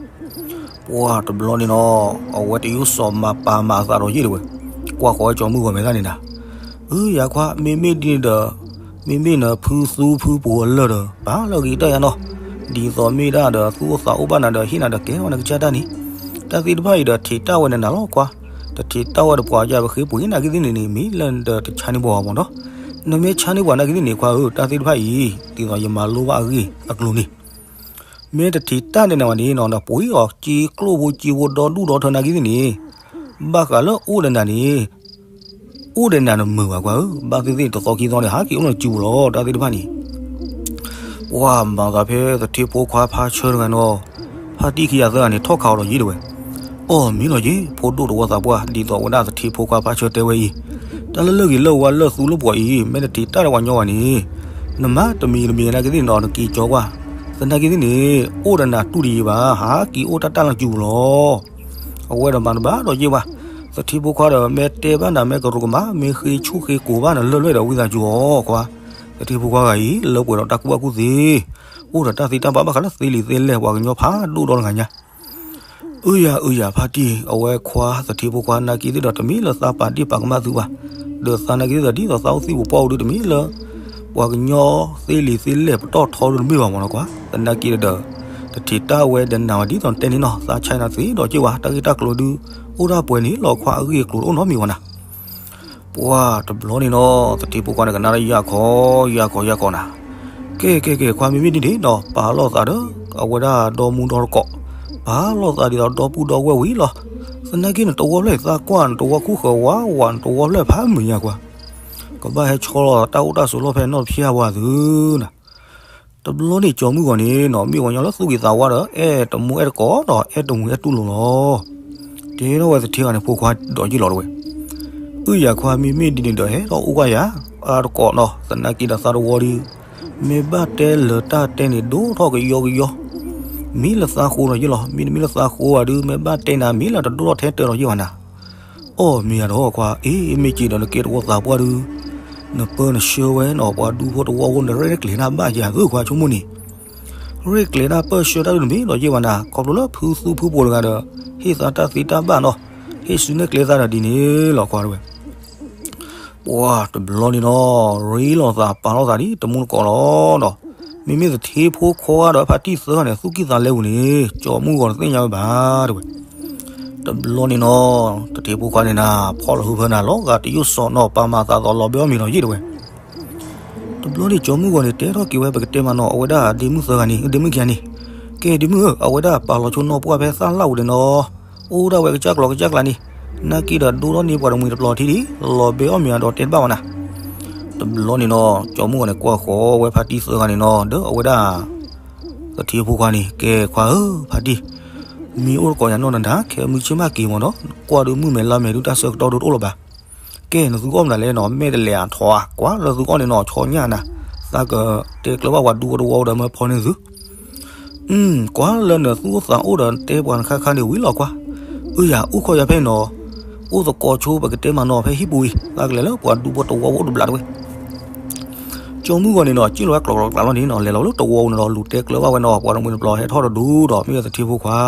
ပှၢ်တဘျီန့ၣ်နီၤ အဝဲတယိၣ်စီၤမၤပာ်မၤအသးဒီးယ့ၢ်တဲဝဲ, ကွၢ်ဃီၤဝဲကၠီမုၢ်ဂီၤမဲာ်သၣ်န့ၣ်နၤ, အၢ ယၤခွါ မ့မ့ၢ်ဒ်န့ၣ်ဒီး မ့မ့ၢ်နဖုသူဖုပိာ်အလၢၢ်ဒီး ပာ်လၢအဂ့ၤကတၢၢ်ယါနီၤ, ဒ်သိးမ့ၢ်ဒၣ်ဒီးသူၣ်အိၣ်သးအိၣ်ဘၣ်နၤဒီးဟ့ၣ်နၤဒီးကဲထီၣ်နကစၢ်တၢ်န့ၣ်, တၢ်သ့ၣ်တဖၣ်အံၤဒီးထံးတၢ်ဝဲနၤနၤလီၤခွါ, တထံးတၢ်ဝဲဒီးပှၤယါပဃ့ပှ့ၤနာ်က့သ့ၣ်န့ၣ်န့ၣ် မ့ၢ်လၢနတဆါန့ၢ်ပှၤဘၣ်မ့ၢ်နီၤ, နမ့ၢ်ဆါန့ၢ်ပှၤနာ်က့သ့ၣ်န့ၣ် ခွါဧၢ တၢ်သ့ၣ်တဖၣ်အံၤ ဒ်သိးယမၤလိဘၣ်အဂ့ၢ်အကျိၤန့ၣ် မ့ၢ်တထံးတၢ်န့ၣ်နၤဝဲန့ၣ်နီၤ နပှ့ၤအီၤစ့ကျိၣ်ဖိစ့ဖိဒီဒူၣ်ဒီထၢနာ်က့သ့ၣ်န့ၣ်, ဘၣ်ဃးလၢအိၣ်ဒီးနၤန့ၣ်, အိၣ်ဒီးနၤနမုာ်ဘၣ်ခွါဧၢ, ဘၣ်သ့ၣ်သ့ၣ်တသီခံသီန့ၣ် ဟးက့ၤအိၣ်လၢနစုပူၤလီၤ တၢ်သ့ၣ်တဖၣ်န့ၣ် ပှၤမၤသးဖဲသထ့ဖိခွါဖါဆၢတဂၤနီၤ, ဖါတံၢ်ခံဂၤသၢဂၤန့ၣ် ထီၣ်ခးအီၤဒီးယ့ၢ်တဲဝဲ, အီၣ်မ့ၢ်လီၤယ့ၢ် ဖိဒိၣ်တဝီသးပှၢ် ဒ်သိးဝဲဒၣ်သထ့ဖိခွါဖါဆၢတဲဝဲအံၤ, တၢ်လၢလၢၢ်ဂ့ၤလၢၢ်ဝါလၢၢ်သူလၢၢ်ပှီၤအံၤ မ့ၢ်တထံးတၢ်ဒီးပှၤညီဘၣ်န့ၣ်, နမၤတမံၤတမံၤနာ်က့သ့ၣ်န့ၣ်ဒီး နက့ၤကၠီကွၢ်, သနာ်က့သ့ၣ်န့ၣ် အိၣ်ဒီးနၤတူၢ်တယံာ်ဘၣ် ဟးက့ၤအိၣ်တၢ်တၢ်လၢစုပူၤလီၤ. အဝဲဒီးမၤတဘၣ်ဒီးယ့ၢ်ဘၣ်, သထ့ဖိခွါဒီး မ့ၢ်တဲဘၣ်နၤ မ့ၢ်ကရူၢ်ကမၣ် မ့ၢ်ဃ့ဆူၣ်ဃ့ကိာ်ဘၣ်နၤလၢၢ်ဖျၢၣ်ဒီးဝံသးစူၤအီၤခွါ, သထ့ဖိခွါဂၤအံၤ လၢပှဲၤဒီးတၢ်ကူၣ်ဘၣ်ကူၣ်သ့, အိၣ်ဒီးတၢ်သ့တၢ်ဘၣ်ဘၣ်ဃးလၢသ့လံာ်သ့လဲၢ် ပှၤကညီဖးဒိၣ်ဒီတဂၤညါ အုယၤအုယၤဖါတံၢ် အဝဲခွါသထ့ဖိခွါနာ်က့သ့ၣ်ဒီး တမ့ၢ်လၢသးပာ်ဒ့ၣ်ပာ်ကမၣ်သုဘၣ်, ဒီးသးနာ်က့သ့ၣ်ဒီး ဒ်သိးသးအိၣ်သံၣ်ပူၤပှၢ်အိၣ်ဒုး တမ့ၢ်လၢ ပှၤကညီသ့လံာ်သ့လဲၢ်ပတီၢ်ထီဒုးတမ့ၢ်ဘၣ်မ့ၢ်နီၤခွါ, သနာ်က့ဒီး တထံးတၢ်ဝဲဒီးနၤဝဲဒ်သိးတဲန့ၣ်နီၤ, သးဆါနၤသ့ဒီးက့ၢ်ဝဲ တၢ်ဂ့ၢ်တၢ်ကျိၤဒုး အိၣ်ဒၣ်ပှဲၤန့ၣ်လီၤခွါ အဂ့ၢ်အကျိၤတအိၣ်နီတမံၤဝဲနၤ ပှၢ်တဘျီန့ၣ်နီၤ သထ့ဖိခွါန့ၣ် ကနၣ်လၢယၤခီ ယၤခီယၤခီနၤ, ကဲကဲကဲ ခွါမ့မ့ၢ်ဒ်န့ၣ်ဒီး ပာ်လိာ်သးဒီး အဝဲဒၣ်ဒီမူဒီတကိး, ပာ်လိာ်သးဒ်သိးဒီပုၢ်ဒီဝဲၢ်ဝံၤလီၤ, သနာ်က့နတဝီဖျၢၣ်သးကွၢ် နတဝီခူၣ်ဃၢၤဝါဝါ နတဝီဖျၢၣ်ဖးမုာ်ညါကွၢ်, ကဘၣ်ဟဲဆီလီၤတၢ်အိၣ်တၢ်ဆိးလီၢ်ဖဲနီၢ်တဖၠၣ်ဝါသုနၤ တဘျီန့ၣ်ကၠီမုၢ်ဂီၤန့ၣ်နီၤ မ့ၢ်ဝဲညီလၢသူၣ်ကံၢ်သးဝါဒီး အဲၣ်တမူအဲၣ်တကိးဒီး အဲၣ်တမူအဲၣ်တူၢ်လိာ်လီၤ, တဲထီၣ်ဝဲသထ့ဂၤန့ၣ် ဖိခွါဒီးယ့ၢ်လီၤတဝဲ, အုယၤခွါမ့မ့ၢ်ဒ်န့ၣ်ဒီး ဟဲထီၣ်အိၣ်ကွၢ်ယၤ အါတကိးနီၤ သနာ်က့ဒီးသးတဝီဒီး မ့ၢ်ဘၣ်တဲလၢတၢ်တဲန့ၣ် ဒိၣ်ထီၣ်ကယီကယီ, မ့ၢ်လၢသးဃိဒီးယ့ၢ်လီၤ မ့တမ့ၢ်လၢသးဃိဘၣ်ဒုး မ့ၢ်ဘၣ်တဲနၤ မ့ၢ်လၢတဒိၣ်ထီၣ်ထဲတၢၤဒီးယ့ၢ်ဘၣ်နၤ အီၣ်မ့ၢ်ယၤဒီးခွါ အ့ မ့ၢ်က့ၤဒီးနကဲတဝီသးပှၢ်ဒုး, နပၢနဆှၢဝဲနီၤ ပှၤဒူဖိတဝီဖိ နရဲၣ်ကျဲၤတၢ်ဘၣ်ယၤသုခွါဆိကမိၣ်န့ၣ်, ရဲၣ်ကျဲၤတၢ်ပၢၢ်ဆှၢတၢ်ဒုးတမ့ၢ်ဒီးယ့ၢ်ဘၣ်နၤ ခီဖျိလၢဖုသူဖုပိၤတဂၤဒီး ဟ့ၣ်သးတၢ်သ့တၢ်ဘၣ်နီၤ, ဟ့ၣ်စုနဲၣ်ကျဲသးဒီးဒ်န့ၣ်လီၤခွါတဝဲ ပှၢ်တဘျီန့ၣ်နီၤ ရ့လိာ်သးပာ်လိာ်သးဒ်တမူတကိးလီၤနီၤ, မ့မ့ၢ်သထ့ဖိခွါဒီးဖါတံၢ်သၢဂၤန့ၣ် သူၣ်ကံၢ်သးလဲပူၤန့ၣ် ကၠီမုၢ်ဂီၤတသ့ၣ်ညါဝဲဘၣ်တဝဲ, တဘျီန့ၣ်နီၤ သထ့ဖိခွါန့ၣ်နၤ ဖီၣ်လီၤဟုဖၢနၤ လီၤဂာ်တယိၣ်စီနီၤ ပာ်မၤသးသိးလီၤဘဲအီၣ်မ့ၤဒီးယ့ၢ်တဝဲ တဘျီန့ၣ်ကၠီမုၢ်ဂီၤန့ၣ် တဲထီၣ်က့ၤဝဲ ပကတဲမးနီၤ အဝဲဒၣ်ဒ့မုၣ်သၢဂၤန့ၣ် ဒ့မုၣ်ခံဂၤန့ၣ်, ကဲဒ့မုၣ်ဧၢ အဝဲဒၣ်ပာ်လီၤဆိနီၢ်ပှၢ်ဖဲသၣ်လၣ်ပူၤန့ၣ်နီၤ, အိၣ်ဒၣ်ဝဲကစၢ်ကျီကစၢ်ကျါန့ၣ်, နာ်က့ဒီးဒိၣ်ထီၣ်န့ၢ်ပှၤတမှံၤတပျီၤထံဒံး လီၤဘဲအီၣ်မ့ၤအဒီးတဲတဘၣ်ဝဲနၤ, တဘျီန့ၣ်နီၤ ကၠီမုၢ်ဂီၤန့ၣ် ကွၢ်ဃီၤဝဲဖါတံၢ်သၢဂၤန့ၣ်နီၤ ဒီးအဝဲဒၣ် သထ့ဖိခွါန့ၣ် ကဲခွါဧၢ ဖါတံၢ်, မ့ၢ်အိၣ်တကိးယၤနီၢ်နဒါ ခဲမုၢ်ဆ့ၣ်မးက့ၤမးနီၤ ကွၢ်ဒုးမုၢ်မဲာ်လါမဲာ်ဒုး တၢ်ဆၢကတီၢ်ဒုးတအိၣ်လၢၤဘၣ်, ကဲနသုကအီၣ်မနုၤလဲၣ်နီၤ မဲာ်တလဲၤအထီၣ်ဧါ ကွၢ်လၢသုကအီၣ်န့ၣ်နီၤ ဆီညၣ်နၤ, သးကတဲကျၢၤဘၣ်ပှၤဒူဖိတဝီဒီးမၢဖီန့ၢ်သု ကွၢ်လၢနသူၣ်အိၣ်သးအိၣ်ဒီးတဲပှၤနခါခါန့ၣ်ဝံၤလီၤကွၢ်, အုယၤအိၣ်ခိးယၤဖဲန့ၣ်နီၤ, အိၣ်သကိးဆိပကတဲမးနီၤ ဖဲဟံၣ်ပူၤအံၤ သးကလဲၤလၢပှၤဒူဖိတဝီအိၣ်တဘျးတဝဲ ကၠီမုၢ်ဂီၤန့ၣ်နီၤ စံၣ်လီၤဝဲကျိးကျိးကျးလီၤန့ၣ်နီၤ လဲၤလီၤလၢတဝီပူၤန့ၣ်ဒီး လူၤတဲကျၢၤဘၣ်ဝဲနီၤ ပှၤတမှံၤတပျီၤဟဲထီၣ်တဒူဒီး မ့ၢ်ဝဲသထ့ဖိခွါ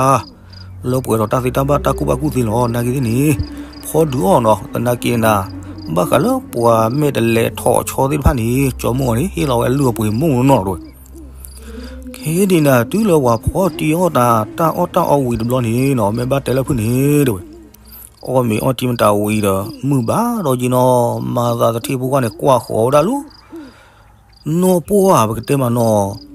လၢပှဲၤဒီးတၢ်သ့တၢ်ဘၣ်တၢ်ကူၣ်ဘၣ်ကူၣ်သ့လီၤ နာ်က့သ့ၣ်န့ၣ်, ဖီဒုးအီၣ်နီၤ သနာ်က့နၤ, ဘၣ်ဃးလၢပှၤမဲာ်တလဲၤထီၣ်ဆီသ့ၣ်တဖၣ်န့ၣ် ကၠီမုၢ်ဂီၤန့ၣ် ဟ့ၣ်လီၤဝဲအလုၢ်အပှ့ၤမိၢ်နီၤတဝဲ ခဲဒ်နၤ တုၤလၢပှၤဖီတံၢ်အီၣ်တၢ် တၢ်အီၣ်တၢ်အီဝံၤတဘျီန့ၣ်နီၤ မ့ၢ်ဘၣ်တဲလၢဖုၣ်န့ၣ်တဝဲ, အီၣ်မ့ၤအီၣ်တံၢ်မတၤဝံၤဒီး မုၢ်ဘၣ်ဒီးက့ၤနီၤ မၤသးသထ့ဖိခွါန့ၣ် ကွၢ်ဃီၤဝဲဒၣ်လၢ နီၢ်ပှၢ်ပကတဲမးနီၤ ဒ်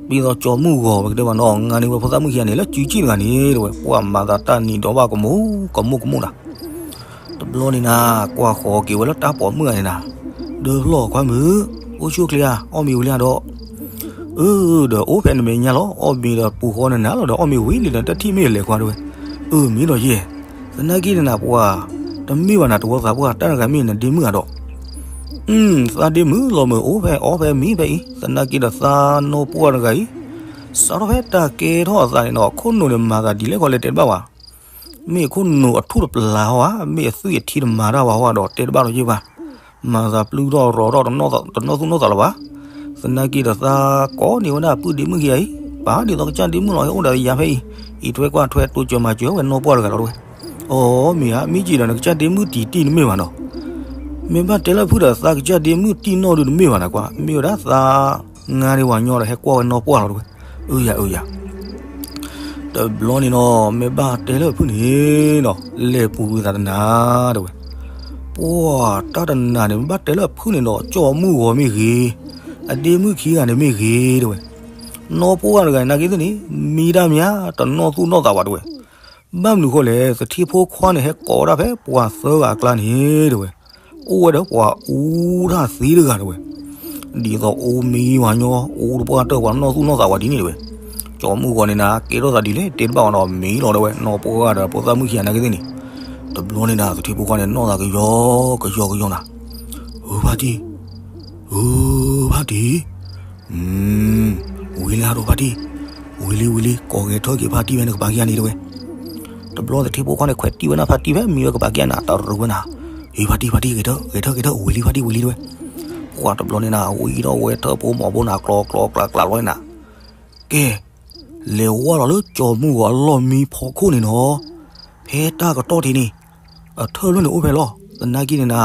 သိးကၠီမုၢ်ဂီၤပကတဲမးနီၤ ငါန့ၢ်ဝဲဖိသၣ်မုၣ်ခံဂၤန့ၣ်လၢစုစ့ၣ်တဂၤန့ၣ်တဝဲ ပှၤမၤသးတၢ်နံၤဒီးဘၣ်ကမူၤ ကမူၤကမူၤနၤ တဘျီန့ၣ်နၤ ကွၢ်ဃီၤက့ၤဝဲလၢတၢ်ပိာ်မုၣ်ဂၤန့ၣ်နၤ, ဒီးဖျီၣ်ခွါမုၣ်, အိၣ်ဆူၣ်ချ့ဧါ အီၣ်မ့ၤဝံၤလံဧါဒီး, အၢ ဒီးအိၣ်ဖဲနမဲာ်ညါလီၤ အီၣ်မ့ၤဒီးပူၤဃီနၤနၤလီၤဒီး အီၣ်မ့ၤဝံၤလံဒီး တထံၣ်မ့ၢ်လဲၤခွါတဝဲ, အၢ မ့ၢ်ဒီးယဲၢ်, သနာ်က့နၤပှၤ, တမ့ၢ်ဘၣ်နၤတဝီသးပှၢ် တၢ်တဂၤမ့ၢ်နဒ့မုၣ်ဧါဒီး သးဒ့မုၣ်လီၤမုၢ်အိၣ်ဖဲအီၣ်ဖဲမံဖဲအံၤ သနာ်က့ဒီးသးနီၢ်ပှၢ်တဂၤအံၤ, စးထီၣ်ဖဲတၢ်ကဲထီၣ်အသးန့ၣ်နီၤ ခိၣ်နူာ်န့ၣ်မၤသးဒ်လဲၣ်ဃီလဲၣ်တဲတဘၣ်ဝဲ, မ့ၢ်ခိၣ်နူာ်အထူၣ်တပျၢ်ဟီဧါ မ့ၢ်အသွံၣ်အထံတမၤတၢ်ဘၣ်ဟီဧါဒီးတဲတဘၣ်ဒီးယ့ၢ်ဘၣ်, မၤသးပျုၢ်ထီၣ်ရီထီၣ်တနီၢ်သူၣ်နီၢ်သးလၢၤဘၣ်, သနာ်က့ဒီးသးကိးန့ၢ်ဝဲဒၣ်ပုၢ်ဒ့မုၣ်ခံဂၤအံၤ, ပာ်ဒ်သိးကစၢ်ဒ့မုၣ်လီၤဟဲအိၣ်ဒီးယၤဖဲအံၤ, အံးထွဲကွၢ်ထွဲတိစၢၤမၤစၢၤဝဲနီၢ်ပှၢ်တဂၤလီၤတဝဲ, အိ မ့ၢ်ဧါ မ့ၢ်က့ၤဒီးနကစၢ်ဒ့မုၣ်တံၤတံၢ်နမ့ၢ်ဘၣ်နီၤ မ့ၢ်ဘၣ်တဲလၢဖုၣ်ဒီးသးကစၢ်ဒ့မုၣ်တံၢ်နီၢ်ဒုးတမ့ၢ်ဘၣ်နၤကွၢ် မ့ၢ်ဝဲဒၣ်သး ငါဒ့ဝၤညီဒီးဟဲကွၢ်ဝဲနီၢ်ပှၢ်လီၤတဝဲ, အုယၤအုယၤ, တဘျီန့ၣ်နီၤ မ့ၢ်ဘၣ်တဲလၢဖုၣ်န့ၣ်နီၤ လဲၤပူၤကွံာ်သးတနၤတဝဲ, ပှၢ်တၢ်တနၤန့ၣ် မ့ၢ်ဘၣ်တဲလၢဖုၣ်န့ၣ်ဒီး ကၠီမုၢ်ဂီၤမ့ၢ်ဂ့ၤ, အဒ့မုၣ်ခံဂၤန့ၣ်မ့ၢ်ဂ့ၤတဝဲ, နီၢ်ပှၢ်တဂၤန့ၣ်နာ်က့သ့ၣ်န့ၣ် မံတၢ်မံၤဧါ တနီၢ်သူၣ်နီၢ်သးဘၣ်တဝဲ ဘၣ်မနုၤဃိလဲၣ် သထ့ဖိခွါန့ၣ် ဟဲကိးဝဲဒၣ်ဖဲပှၤသၢဂၤအကျါန့ၣ်တဝဲ, အိၣ်ဝဲဒီးပှၤအူတၢ်သ့တဂၤတဝဲ, ဒ်သိးအိၣ်မံဝၤညီ အိၣ်တပှၢ်တၢၢ်ပှၤနီၢ်သူၣ်နီၢ်သးဝဲဒ်န့ၣ်တဝဲ, ကၠီမုၢ်ဂီၤန့ၣ်နၤ ကဲထီၣ်သးဒ်လဲၣ် တဲတဘၣ်ဝဲနီၤ မံလီၤတဝဲ နီၢ်ပှၢ်ဒီးဖိသၣ်မုၣ်ခံဂၤနာ်က့သ့ၣ်န့ၣ်, တဘျီန့ၣ်နၤ သထ့ဖိခွါန့ၣ် နီၢ်သးကယီကယီကယီနၤ, ဧၢ ဖါတံၢ်, ဧၢ ဖါတံၢ် ဝံၤလံဟးဒီးဖါတံၢ်, ဝံၤလံဝံၤလံ ကိးဂဲၤထၢၣ်က့ၤဖါတံၢ်ဖဲန့ၣ်ကပၤခံဂၤန့ၣ်တဝဲ, တဘျီသထ့ဖိခွါန့ၣ် ခွဲးတံၢ်ဝဲနၤဖါတံၢ်ဖဲမံဝဲကပၤခံဂၤန့ၣ် တရူးဝဲနၤ, အ့ ဖါတံၢ်ဖါတံၢ် ဂဲၤထၢၣ်ဂဲၤထၢၣ်ဂဲၤထၢၣ် ဝံၤလံဖါတံၢ်ဝံၤလံတဝဲ, ပှၢ်တဘျီန့ၣ်နၤ ဝံၤဒီးဝဲထၢၣ်ဖိမီၤဖိနၤ ကျီကျီကျးကျးလီၤန့ၣ်နၤ, ကဲ လဲၤဝါလီၤလၢကၠီၤမုၢ်ဂီၤအလီၢ်မံဖီခိၣ်န့ၣ်နီၤ, ဖဲတၢ်ကတီၢ်ထံးန့ၣ် အထၢၣ်လွဲၢ်န့ၣ်အိၣ်ဖဲလီၤ. သနာ်က့န့ၣ်နၤ,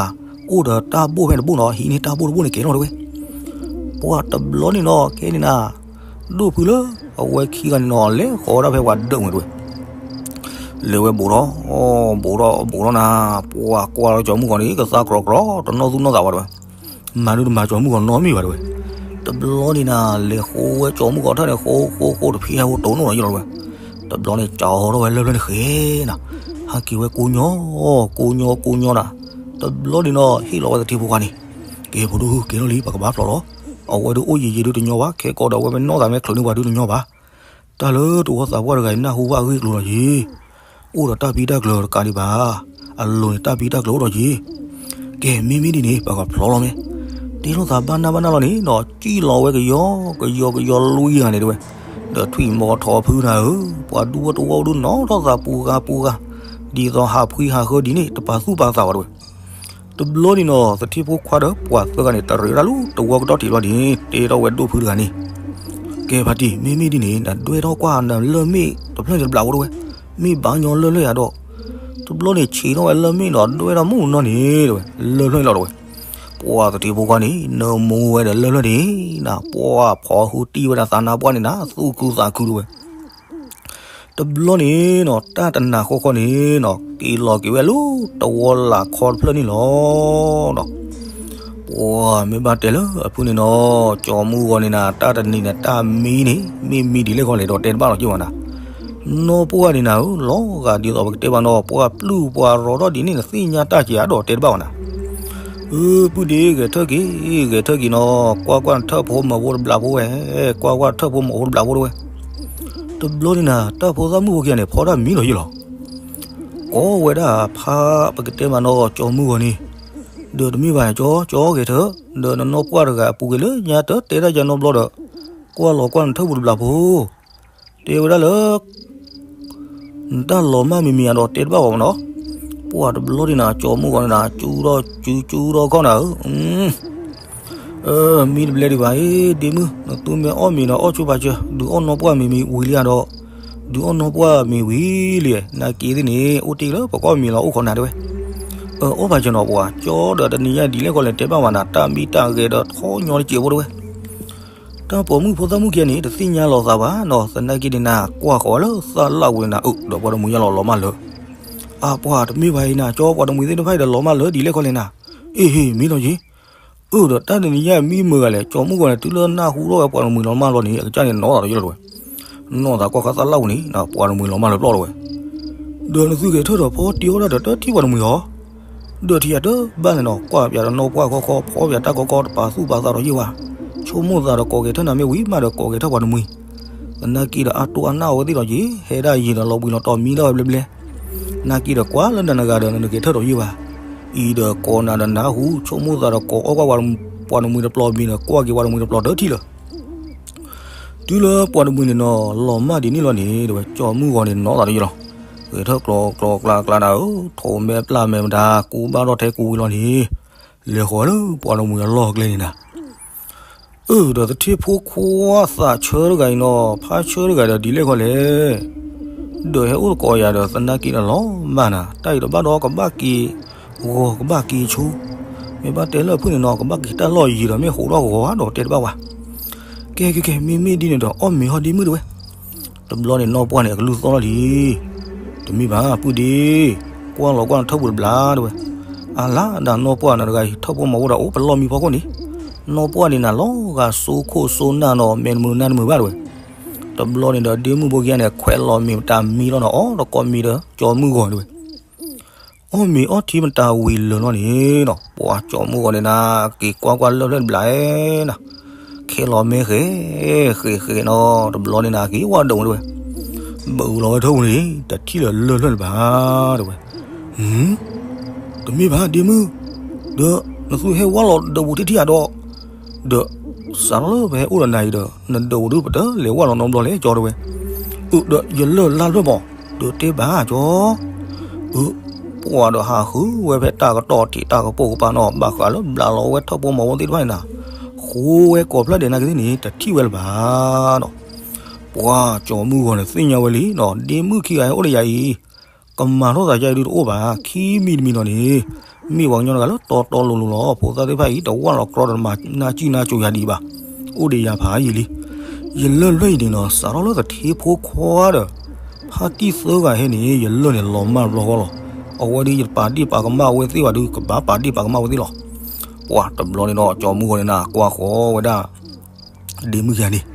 အိၣ်ဒီးတၢ်ဘိၣ်ဖဲတဘိၣ်နီၤ, ဟံးန့ၢ်တၢ်ဘိၣ်တဘိၣ်န့ၣ်ကဲလီၤတဲဝဲ. ပှၤတဘျီန့ၣ်နီၤ ခဲန့ၣ်နၤ, ဒိၣ်ဖုလၢအဝဲခံဂၤန့ၣ်နီၤ လဲၤဃီၤဝဲဒၣ်ဖဲပှၤဒၢးဝဲတဲဝဲ. လဲၤဝဲဘူးထီၣ်, ဘူးထီၣ်ဘူးထီၣ်နၤ, ပှၤကွၢ်လီၤကၠီၤမုၢ်ဂီၤန့ၣ် ကသါကြီကြီ တနီၣ်သူၣ်နီၣ်သးဘၣ်တဲဝဲ. မၤဒုတမၤကၠီၤမုၢ်ဂီၤနီတမံၤဘၣ်တဲဝဲ. တဘျီန့ၣ်နၤ လဲၤဃီၤဝဲကၠီၤမုၢ်ဂီၤထၢၣ်န့ၣ် ဃီဃီဃီတဖံးဟဲဖိတိၤနီၣ်လီၤယလီၤတဲဝဲ. တဘျီန့ၣ် ကၠီၤဟီထီၣ်ဝဲလၢၢ်ဖျၢၣ်န့ၣ်ဃဲနၤ, ဟးက့ၤဝဲကိညိ ကိညိကိညိနၤ. တဘျီန့ၣ်နီၤ ဟ့ၣ်လီၤဝဲသထ့ဖိခွါန့ၣ်, ကဲဖိဒိၣ် ကဲထီၣ်လံ ပကဘၣ်ဖျီလီၤ. အဝဲဒုးအိၣ်ယံာ်ယံာ်ဒုးတညီဘၣ်, ခဲကိးဒီးအဝဲမ့ၢ်နီၢ်သးမ့ၢ်ချုးန့ၢ်ပှၤဒုးတညီဘၣ်. တၢ်လၢတဝီသးပှၢ်တဂၤအံၤ နၢ်ဟူဘၣ်အဂ့ၢ်အကျိၤလီၤယံၤ, အိၣ်ဒီးတၢ်ပံတၢ်ကျၢၤတကးဒံးဘၣ်. အလိၤန့ၣ် တၢ်ပံတၢ်ကျၢၤအိၣ်ဒီးယံၤ. ကဲ မ့မ့ၢ်ဒ်န့ၣ် ပကဖျီလီၤမ့ၢ်. တ့ထီၣ်သးဘၣ်နၢ်ဘၣ်နၢ်လီၤန့ၣ်နီၤ, စံၣ်လီၤဝဲကယီကယီကယီလွံၢ်ဂၤန့ၣ်တဲဝဲ, ဒီးထွံၣ်မီထီၣ်ဖုနၤဧၢ, ပှၤဒူဖိတဝီဒုးနီၣ်ထီၣ်သးပူၤဂၤပူၤဂၤ, ဒ်သိးဟးဖှံဟးဃၢဒ်န့ၣ် တပာ်သူၣ်ပာ်သးဘၣ်တဲဝဲ. တဘျီန့ၣ်နီၤ သထ့ဖိခွါဒီးပှၤသၢဂၤန့ၣ် တရံးဝဲဒၣ်လၢတဝီကတီၢ်ထံးဘျီန့ၣ် တဲထီၣ်ဝဲဒိၣ်ဖုတဂၤန့ၣ်, ကဲဖါတံၢ် မ့မ့ၢ်ဒ်န့ၣ် နဒွဲၣ်ထီၣ်ကွၢ်နလၢၢ်မ့ၣ်တဖျၢၣ်န့ၣ်တဘျးဖိတဲဝဲ, မ့ၢ်ဘၣ်ညီလၢၢ်လၢၢ်ယၤဒီး. တဘျီန့ၣ်ဆံးထီၣ်ဝဲလၢၢ်မ့ၣ်ဒီးဒွဲၣ်ထီၣ်မုၢ်နီၢ်န့ၣ်တဲဝဲ, လၢၢ်ဖျၢၣ်န့ၣ်လီၤတဲဝဲ. ပှၤသထ့ဖိခွါန့ၣ် နၢမူဝဲဒီးလၢၢ်ဖျၢၣ်န့ၣ်နၤ, ပှၤဖီၣ်ဃုတံၢ်ဝဲဒၣ်သးနါပှၢ်န့ၣ်နၤသူၣ်ခုသးခုတဲဝဲ. တဘျီန့ၣ်နီၤ တၢ်တနၤဃီဃီန့ၣ်နီၤ က့ၤလီၤက့ၤဝဲလၢတဝီလၢ်ခီတဖျၢၣ်န့ၣ်လီၤ. ပှၤမ့ၢ်ဘၣ်တဲလၢအဖုန့ၣ်နီၤ, ကၠီမုၢ်ဂီၤန့ၣ်နၤ တၢ်တနံၤန့ၣ် တၢ်မံန့ၣ် မ့ၢ်မံဒ်လဲၣ်ခီလဲၣ်ဒီးတဲတဘၣ်လီၤက့ၤဝဲနၤ. နီၢ်ပှၢ်န့ၣ်နၤဧၢ, လီၤဂာ်ဒ်သိးပကတဲဘၣ်နီၤ ပှၢ်ပျုၢ်ပှၢ်ရီထီၣ်ဒ်န့ၣ် နသ့ၣ်ညါတၢ်က့ၤဧါဒီးတဲတဘၣ်ဝဲနၤ. အၢ ပုၢ်ဒ့ ဂဲၤထၢၣ်က့ၤ ဂဲၤထၢၣ်က့ၤနီၤ, ကွၢ်ကွၢ်နထၢၣ်ဖိမၤဖိတဘျးဖိဝဲ, ကွၢ်ကွၢ်နထၢၣ်ဖိမၤဖိတဘျးဖိတဲဝဲ. တဘျီန့ၣ်နၤ တၢ်ဖိသၣ်မုၣ်ဖိခံဂၤန့ၣ် ဖီတၢ်မံလီၤယ့ၢ်လီၤ. ကိးဝဲဒၣ်ဖးပကတဲမးနီၤ ကၠီမုၢ်ဂီၤန့ၣ်, ဒီးတမ့ၢ်ဘၣ်ကၠီ ကၠီဂဲၤထၢၣ်, ဒီးနနီၢ်ပှၢ်တဂၤအပူၤကွံာ်လၢညါတတဲတၢ်ယါနီတဘျီဒီး, ကွၢ်လီၤကွၢ်နထၢၣ်ပူၤတဘျးဖိ, တဲဝဲဒၣ်လၢ နတၢ်လီၤမၢ်မံၤမံၤဧါဒီးတဲတဘၣ်ဝဲနီၤ. ပှၢ်တဘျီဒံးနၤ ကၠီမုၢ်ဂီၤန့ၣ်နၤ ကၠူထီၣ်ကၠူကၠူထီၣ်ခီနၤဧၢ, မံတဘျဲဒံးဘၣ်အ့ ဒ့မုၣ် နသူမ့ၢ်အီၣ်မ့ၤဒီးအီၣ်ဆူပာ်စၢၤ ဒုးအီၣ်နီၢ်ပှၢ်မ့ၤမံၤဝံၤလံဧါဒီး, ဒုးအီၣ်နီၢ်ပှၢ်မ့ၤဝံၤလံ, နာ်က့သ့ၣ်န့ၣ် အိၣ်တ့ၢ်လၢပကအီၣ်မ့ၤလီၤအိၣ်ခိးနၤတဲဝဲ. အီၣ်ပာ်စၢၤနီၤပှၤ ကၠီဒီးတနံၤညါဒ်လဲၣ်ခီလဲၣ်တဲဘၣ်ဝဲနၤ တၢ်မံတၢ်ဂဲၤဒီးထီညီတစဲးဖိတဲဝဲ. တၢ်ပိာ်မုၣ်ဖိသၣ်မုၣ်ခံဂၤန့ၣ် တသ့ၣ်ညါလီၤသးဘၣ်နီၤ သနာ်က့န့ၣ်နၤ ကွၢ်ဃီၤဝဲလၢသးလၢ်ဝံၤန့ၣ်နၤ အၢၣ်ဒီးပှၤတမှံၤညါလီၤလီၤမၢ်လၢာ်, အါပှၤတမ့ၢ်ဘၣ်အံၤနၤ ကၠီပှၤတမှံၤသ့ၣ်တဖၣ်အံၤဒီးလီၤမၢ်လၢာ်ဒ်လဲၣ်ခီလဲၣ်နၤ, အ့ၣ်ဟ့ၣ်မံလီၤက့ၤ, အၢၣ်ဒီးတၢ်တနံၤညါမံမုာ်ဂၤလဲၣ် ကၠီမုၢ်ဂီၤန့ၣ် တုၤလၢနၢ်ဟူထီၣ်ဝဲပှၤတမှံၤလီၤမၢ်လီၤန့ၣ် အကစၢ်န့ၣ်နီၣ်သးတယိလီၤတဲဝဲ, နီၣ်သးကွၢ်ဃီသးလၢ်ဝံၤန့ၣ် ပှၤတမှံၤလီၤမၢ်လၢာ်ပျီၢ်တဲဝဲ. ဒီးနသုဂဲၤထၢၣ်ဒီးဖီတံၢ်အီၣ်ဒၣ်ဒီးတထံၣ်ပှၤတမှံၤလီၤ ဒီးထံၣ်ယၤတဘၣ်န့ၣ်နီၤ ကွၢ်ပၠးဒီးနီၢ်ပှၢ်ခီခီ ဖီပၠးတၢ်ခီခီတပာ်သူၣ်ပာ်သးဒီးယ့ၢ်ဝဲ, ဆိကမိၣ်သးဒီးကိးဂဲၤထၢၣ်နၤမ့ၢ်ဝံၤမးဒီးကိးဂဲၤထၢၣ်ပှၤတမှံၤ, သနာ်က့ဒီးအါတိၢ်အနၢ်အဝဲသ့ၣ်ဒီးက့ၤ ဟဲဒၣ်ယံၤဒီးလီၤဘှံးလီၤတီၤမံဒၣ်ဝဲဘျဲဘျဲ, နာ်က့ဒီးကွၢ်လၢနၤနဂၤဒီးနဂဲၤထၢၣ်ဒီးယ့ၢ်ဝဲ, အံၤဒီးကိးနၤဒီးနၢ်ဟူ ဆိကမိၣ်သးဒီးကိးအီၣ်ကွၢ်ပှၤတမှံၤတပျီၤမံၤဒီးကွၢ်က့ၤပှၤတမှံၤတပျီၤတထံၣ်လၢာ် တုၤလၢပှၤတမှံၤန့ၣ်နီၤ လီၤမၢ်ဒ်န့ၣ်လီၤန့ၣ် တဲဝဲ ကၠီမုၢ်ဂီၤန့ၣ်နီၣ်သးတယိလီၤ, ဂဲၤထၢၣ်ကျီကျီကျါကျါနၤဧၢ, ထိးမဲာ်ပျၢ်မဲာ်မတၤ ကူဘၣ်ထီၣ်ထဲကူဝံၤလီၤန့ၣ်, လဲၤဃီၤလၢပှၤတမှံၤအလီၢ်ကျဲန့ၣ်နၤ အၢၣ်ဒီးသထ့ဖိခွါသးဆၢတဂၤအံၤနီၤ ဖါဆၢတဂၤဒီးဒ်လဲၣ်ခီလဲၣ်, ဒီးဟဲအိၣ်သကိးယၤဒီးသနာ်က့ဒီးလီၤမၢ်နၤ တၢ်အံၤဒီးဘၣ်ဒီးကဘၣ်က့ၤဂီၤကဘၣ်က့ၤဆိ, မ့ၢ်ဘၣ်တဲလၢအဖုၣ်န့ၣ်နီၤ ကဘၣ်က့ၤတၢ်လီၢ်ယံၤဒီးမ့ၢ်ဟိးထီၣ်ဂီၤဒီးတဲတဘၣ်ဝဲ, ကဲကဲကဲ မ့မ့ၢ်ဒ်န့ၣ်ဒီးအီၣ်မ့ၤဟီၣ်ဒ့မုၣ်တဲဝဲ တဘျီန့ၣ်နီၢ်ပှၢ်န့ၣ် အကလုၢ်သီၣ်လီၤလံ, တမ့ၢ်ဘၣ် ပုၢ်ဒ့, ကွၢ်လီၤကွၢ်နထၢၣ်ပူၤတဘျီတဲဝဲ, အလါဒၣ်နီၢ်ပှၢ်နတဂၤအံၤ ထၢၣ်ဖိမၤဖိဒီးအိၣ်ပလီၢ်မံဖီခိၣ်န့ၣ်, နီၢ်ပှၢ်န့ၣ်နၤလီၤဂာ်စိခိၣ်စိနၢ်နီၤ မဲာ်တမုာ်နၢ်တမုာ်ဘၣ်တဲဝဲ, တဘျီန့ၣ်ဒီးဒ့မုၣ်ဖိခံဂၤန့ၣ် ခွဲးလီၤမ့ၤမတၤမံလီၤနီၤ အီၣ်တကိးမံၤဒီး ကၠီမုၢ်ဂီၤတဲဝဲ အီၣ်မ့ၤအီထံမတၤဝံၤလၢာ်လီၤန့ၣ်နီၤ ပှၤကၠီမုၢ်ဂီၤန့ၣ်နၤ က့ၤကွၢ်ကွၢ်လၢၢ်ဖျၢၣ်တဘျီနီၤ, ခဲလီၤမဲဃဲ ဃဲဃဲနီၤ တဘျီန့ၣ်နၤ က့ၤဝၢ်ဒိးတဲဝဲ, ဘၣ်အုးလီၤဝဲထၢၣ်ပူၤန့ၣ် တထံၣ်လၢာ်လၢၢ်ဖျၢၣ်တဘၣ်တဲဝဲ, တမ့ၢ်ဘၣ်ဒ့မုၣ်, ဒီးနသူဟဲဝၢ်လီၤဒိးပူၤထံထံဧါဒီး, ဒီး စးထီၣ်လၢပဟဲအိၣ်ဒီးနၤအံၤဒီး နဒိးပူၤဒုးပတလဲၤဝၢ်လီၤနီတဘျီလဲၣ်ကၠီတဲဝဲ, အၢၣ်ဒီးယလၢာ်လါဖျၢၣ်မး ဒီးတဲဘၣ်ကၠီ အၢၣ်, ပှၤဒီးဟးဃုဝဲဖဲတၢ်ကတီၢ်ထံးတၢ်ကပိာ်ကပၤနီၤ ဘၣ်ဃးလၢဘျးလီၤဝဲထၢၣ်ဖိမၤဖိသ့ၣ်တဖၣ်န့ၣ်နၤ, ဃိဝဲကိးဖျၢၣ်ဒဲးနာ်က့သ့ၣ်န့ၣ် တထံၣ်ဝဲလၢၤဘၣ်နီၤ, ပှၤကၠီၤမုၢ်ဂီၤန့ၣ် သ့ၣ်ညါဝဲလံနီၤ, ဒ့မုၣ်ခံဂၤဟဲအိၣ်ဒီးယၤအံၤ, ကမၤထီၣ်သးယါအံၤဒုးတအိၣ်ဘၣ်, ခံမံၤတမံၤနီၤန့ၣ်, မ့ၢ်ပှၤကညီတဂၤလၢတီတီလိၤလိၤလီၤ. ဖိသၣ်သ့ၣ်တဖၣ်အံၤ တဝၣ်လီၤကြီဒီးမၤနၢ်ကံၣ်နၢ်ကၠိယၤဒံးဘၣ်, အိၣ်ဒီးယၤဖးယံာ်လံ. ယလၢၢ်လွဲၢ်အံၤန့ၣ်နီၤ စးထီၣ်လၢသထ့ဖိခွါဒီး ဖါတံၢ်သၢဂၤဟဲန့ၣ် ယလၢၢ်န့ၣ်လီၤမၢ်တဘျီဃီလီၤ. အဝဲဒုးယပာ်ဒ့ၣ်ပာ်ကမၣ်အဝဲသ့ၣ်ဘၣ်ဒုး ကဘၣ်ပာ်ဒ့ၣ်ပာ်ကမၣ်အဝဲသ့ၣ်လီၤ. ပှၤတဘျီန့ၣ်ဒီး ကၠီၤမုၢ်ဂီၤန့ၣ်နၤ ကွၢ်ဃီၤဝဲဒၣ် ဒ့မုၣ်ခံဂၤန့ၣ်,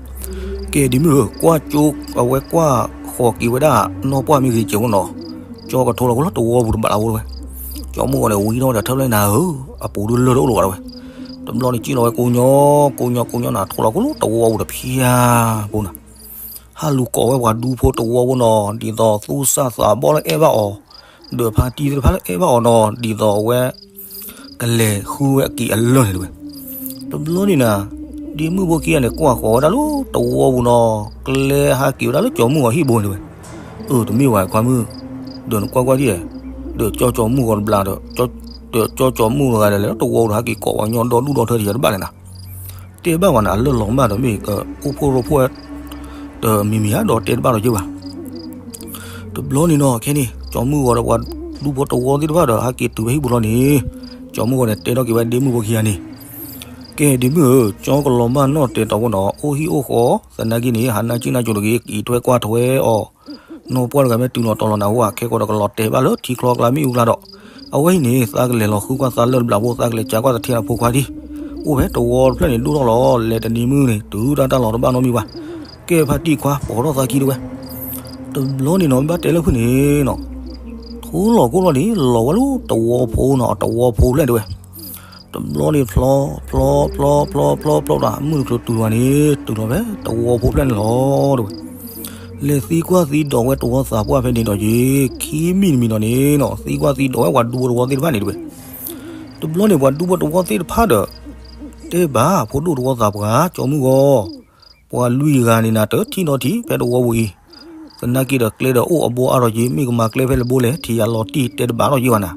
ကဲ ဒ့မုၣ်ဧၢ, ကွၢ်ကၠိ အဝဲကွၢ်ဃီၤက့ၤဝဲဒၣ်နီၢ်ပှၢ်မ့ၢ်ဂ့ၤစဲးဖိနီၤ, ကၠီကထိးလီၤကအိၣ်လၢတဝီပူၤတဘၣ်လၢ်ဖိတဝဲ. ကၠီၤမုၢ်ဂီၤန့ၣ် ဝံထီၣ်ဝဲဒီးထၢဖျၢၣ်နၤဧၢ, အပူၤဒုးလၢၢ်တအိၣ်လၢၤဘၣ်တဝဲ. တဘျီန့ၣ်စံၣ်လီၤဝဲကိးညီ, ကိးညီကိးညီနၤ ထိးလီၤကအိၣ်လၢတဝီပူၤတဖျၢၣ်ဖိနၤ ဟးလူၤကိးဝဲပှၤဒူဖိတဝီဖိနီၤ, ဒ်သိးသူၣ်စၢ်သးဘီၣ်လၢအဲၣ်ဘၣ်အီၤ, ဒီးဖါတံၢ်သ့ၣ်တဖၣ်လၢအဲၣ်ဘၣ်အီၤနီၤ, ဒ်သိးအဝဲ ကလဲၤဃုဝဲအက့ၤအလၢၢ်န့ၣ်တဝဲ. တဘျီန့ၣ်နၤ, ဒ့မုၣ်ဖိခံဂၤန့ၣ် ကွၢ်ဃီၤဝဲဒၣ်လၢတဝီပူၤနီၤ, ကျဲဟးက့ၤဝဲဒၣ်လၢကၠီၤမုၢ်ဂီၤဟံၣ်ဘိန့ၣ်တဝဲ. အၢ တမ့ၢ်ဝဲခွါမုၣ်, ဒီးနကွၢ်ကွၢ်ဒ်, ဒီးကၠီၤကၠီၤမုၢ်ဂီၤတဘျီဒီး, ဒီးကၠီၤကၠီၤမုၢ်ဂီၤတဂၤဒီး လၢတဝီပူၤဒီးဟးက့ၤကိးပှၤကညီဒီဒူၣ်ဒီထၢတယၤတဘၣ်လဲၣ်နၤ. တဲဘၣ်ပှၤန့ၣ် အလၢၢ်လီၤမၢ်ဒီးမ့ၢ်ကအိၣ်ဖှိၣ်ရိဖှိၣ် တမံၤမံၤဧါ ဒီးတဲတဘၣ်ဒီးယဲၢ်ဘၣ်. တဘျီန့ၣ်နီၤ ခဲန့ၣ် ကၠီၤမုၢ်ဂီၤဒီးပှၤဒူဖိတဝီသ့ၣ်တဖၣ်ဒီး ဟးက့ၤတုၤဝဲဟံၣ်ပူၤလီၤန့ၣ်, ကၠီၤမုၢ်ဂီၤန့ၣ် တဲထီၣ်က့ၤဝဲဒ့မုၣ်ဖိခံဂၤန့ၣ်, ကဲ ဒ့မုၣ်ဧၢ, ကၠီကလီၤမၢ်နီၢ်တဲာ်တီၤဖိနီၤ, အိၣ်ဟံၣ်အိၣ်ဃီ, သနာ်က့န့ၣ် ဟးနၢ်ကံၣ်နၢ်ကၠိတဂ့ၤ, အံးထွဲကွၢ်ထွဲအီၤ, နီၢ်ပှၢ်တဂၤမ့ၢ်တုၤလီၤတီၤလီၤနၤဧိၤ ခဲကီးဒီးကလီၤတဲာ်ဘၣ်လၢထံချီကျါမ့ၣ်အူကျါဒီး, အဝဲအံၤန့ၣ် သးကလဲၤလီၤဃုကွၢ်သးလၢၢ်တဘျီဖိ သးကလဲၤကၢကွၢ်သထ့အဖိခွါဒံး, အိၣ်ဖဲတဝီတဖျၢၣ်န့ၣ် ဒိၣ်ထီၣ်လီၤ, လဲၤတနံၤမုၢ်န့ၣ် တုၤတၢ်တၢ်လီၤတဘၣ်နီတမံၤဘၣ်. ကဲဖါတံၢ်ခွါ ပိာ်ထီၣ်သးခံတဝဲ. တဘျီန့ၣ်နီၤ ဘၣ်တဲလၢဖုၣ်န့ၣ်နီၤ, ထိလီၤခိၣ်လီၤန့ၣ် လီၤဝဲလၢတဝီဖိနီၤ, တဝီဖိဖျၢၣ်တဝဲ. တဘျီန့ၣ်ဖျီ, ဖျီ, ဖျီ, ဖျီ, ဖျီ, ဖျီတၢ် မုၢ်တချုးတုၤဝဲန့ၣ် တုၤလီၤဖဲတဝီဖိဖျၢၣ်န့ၣ်လီၤတဝဲ. လဲၤသံကွၢ်သံဒိးဝဲတဝီသးပှၢ်ဖဲန့ၣ်ဒီးယ့ၣ်, ခံမံၤတမံၤဒီးန့ၣ်နီၤ သံကွၢ်သံဒိးဝဲပှၤဒူဖိတဝီသ့ၣ်တဖၣ်န့ၣ်တဝဲ. တဘျီန့ၣ် ပှၤဒူဖိတဝီသ့ၣ်တဖၣ်ဒီး တဲဘၣ်ဖိဒိၣ်တဝီသးပှၢ် ကၠီၤမုၢ်ဂီၤ, ပှၤလွံၢ်ဂၤန့ၣ်နၤ တထံၣ်နီတထံၣ် ဖဲတဝီပူၤအံၤ, သနာ်က့ဒီးကျဲဒီးအိၣ်အဘိအါထီၣ်က့ၤ မ့ၢ်ကမၤကျဲဖဲလဲၣ်ဘိလဲၣ် ထံၣ်ယၤလီၤတံၢ်တဲတဘၣ်ထီၣ်ယ့ၢ်ဘၣ်နၤ.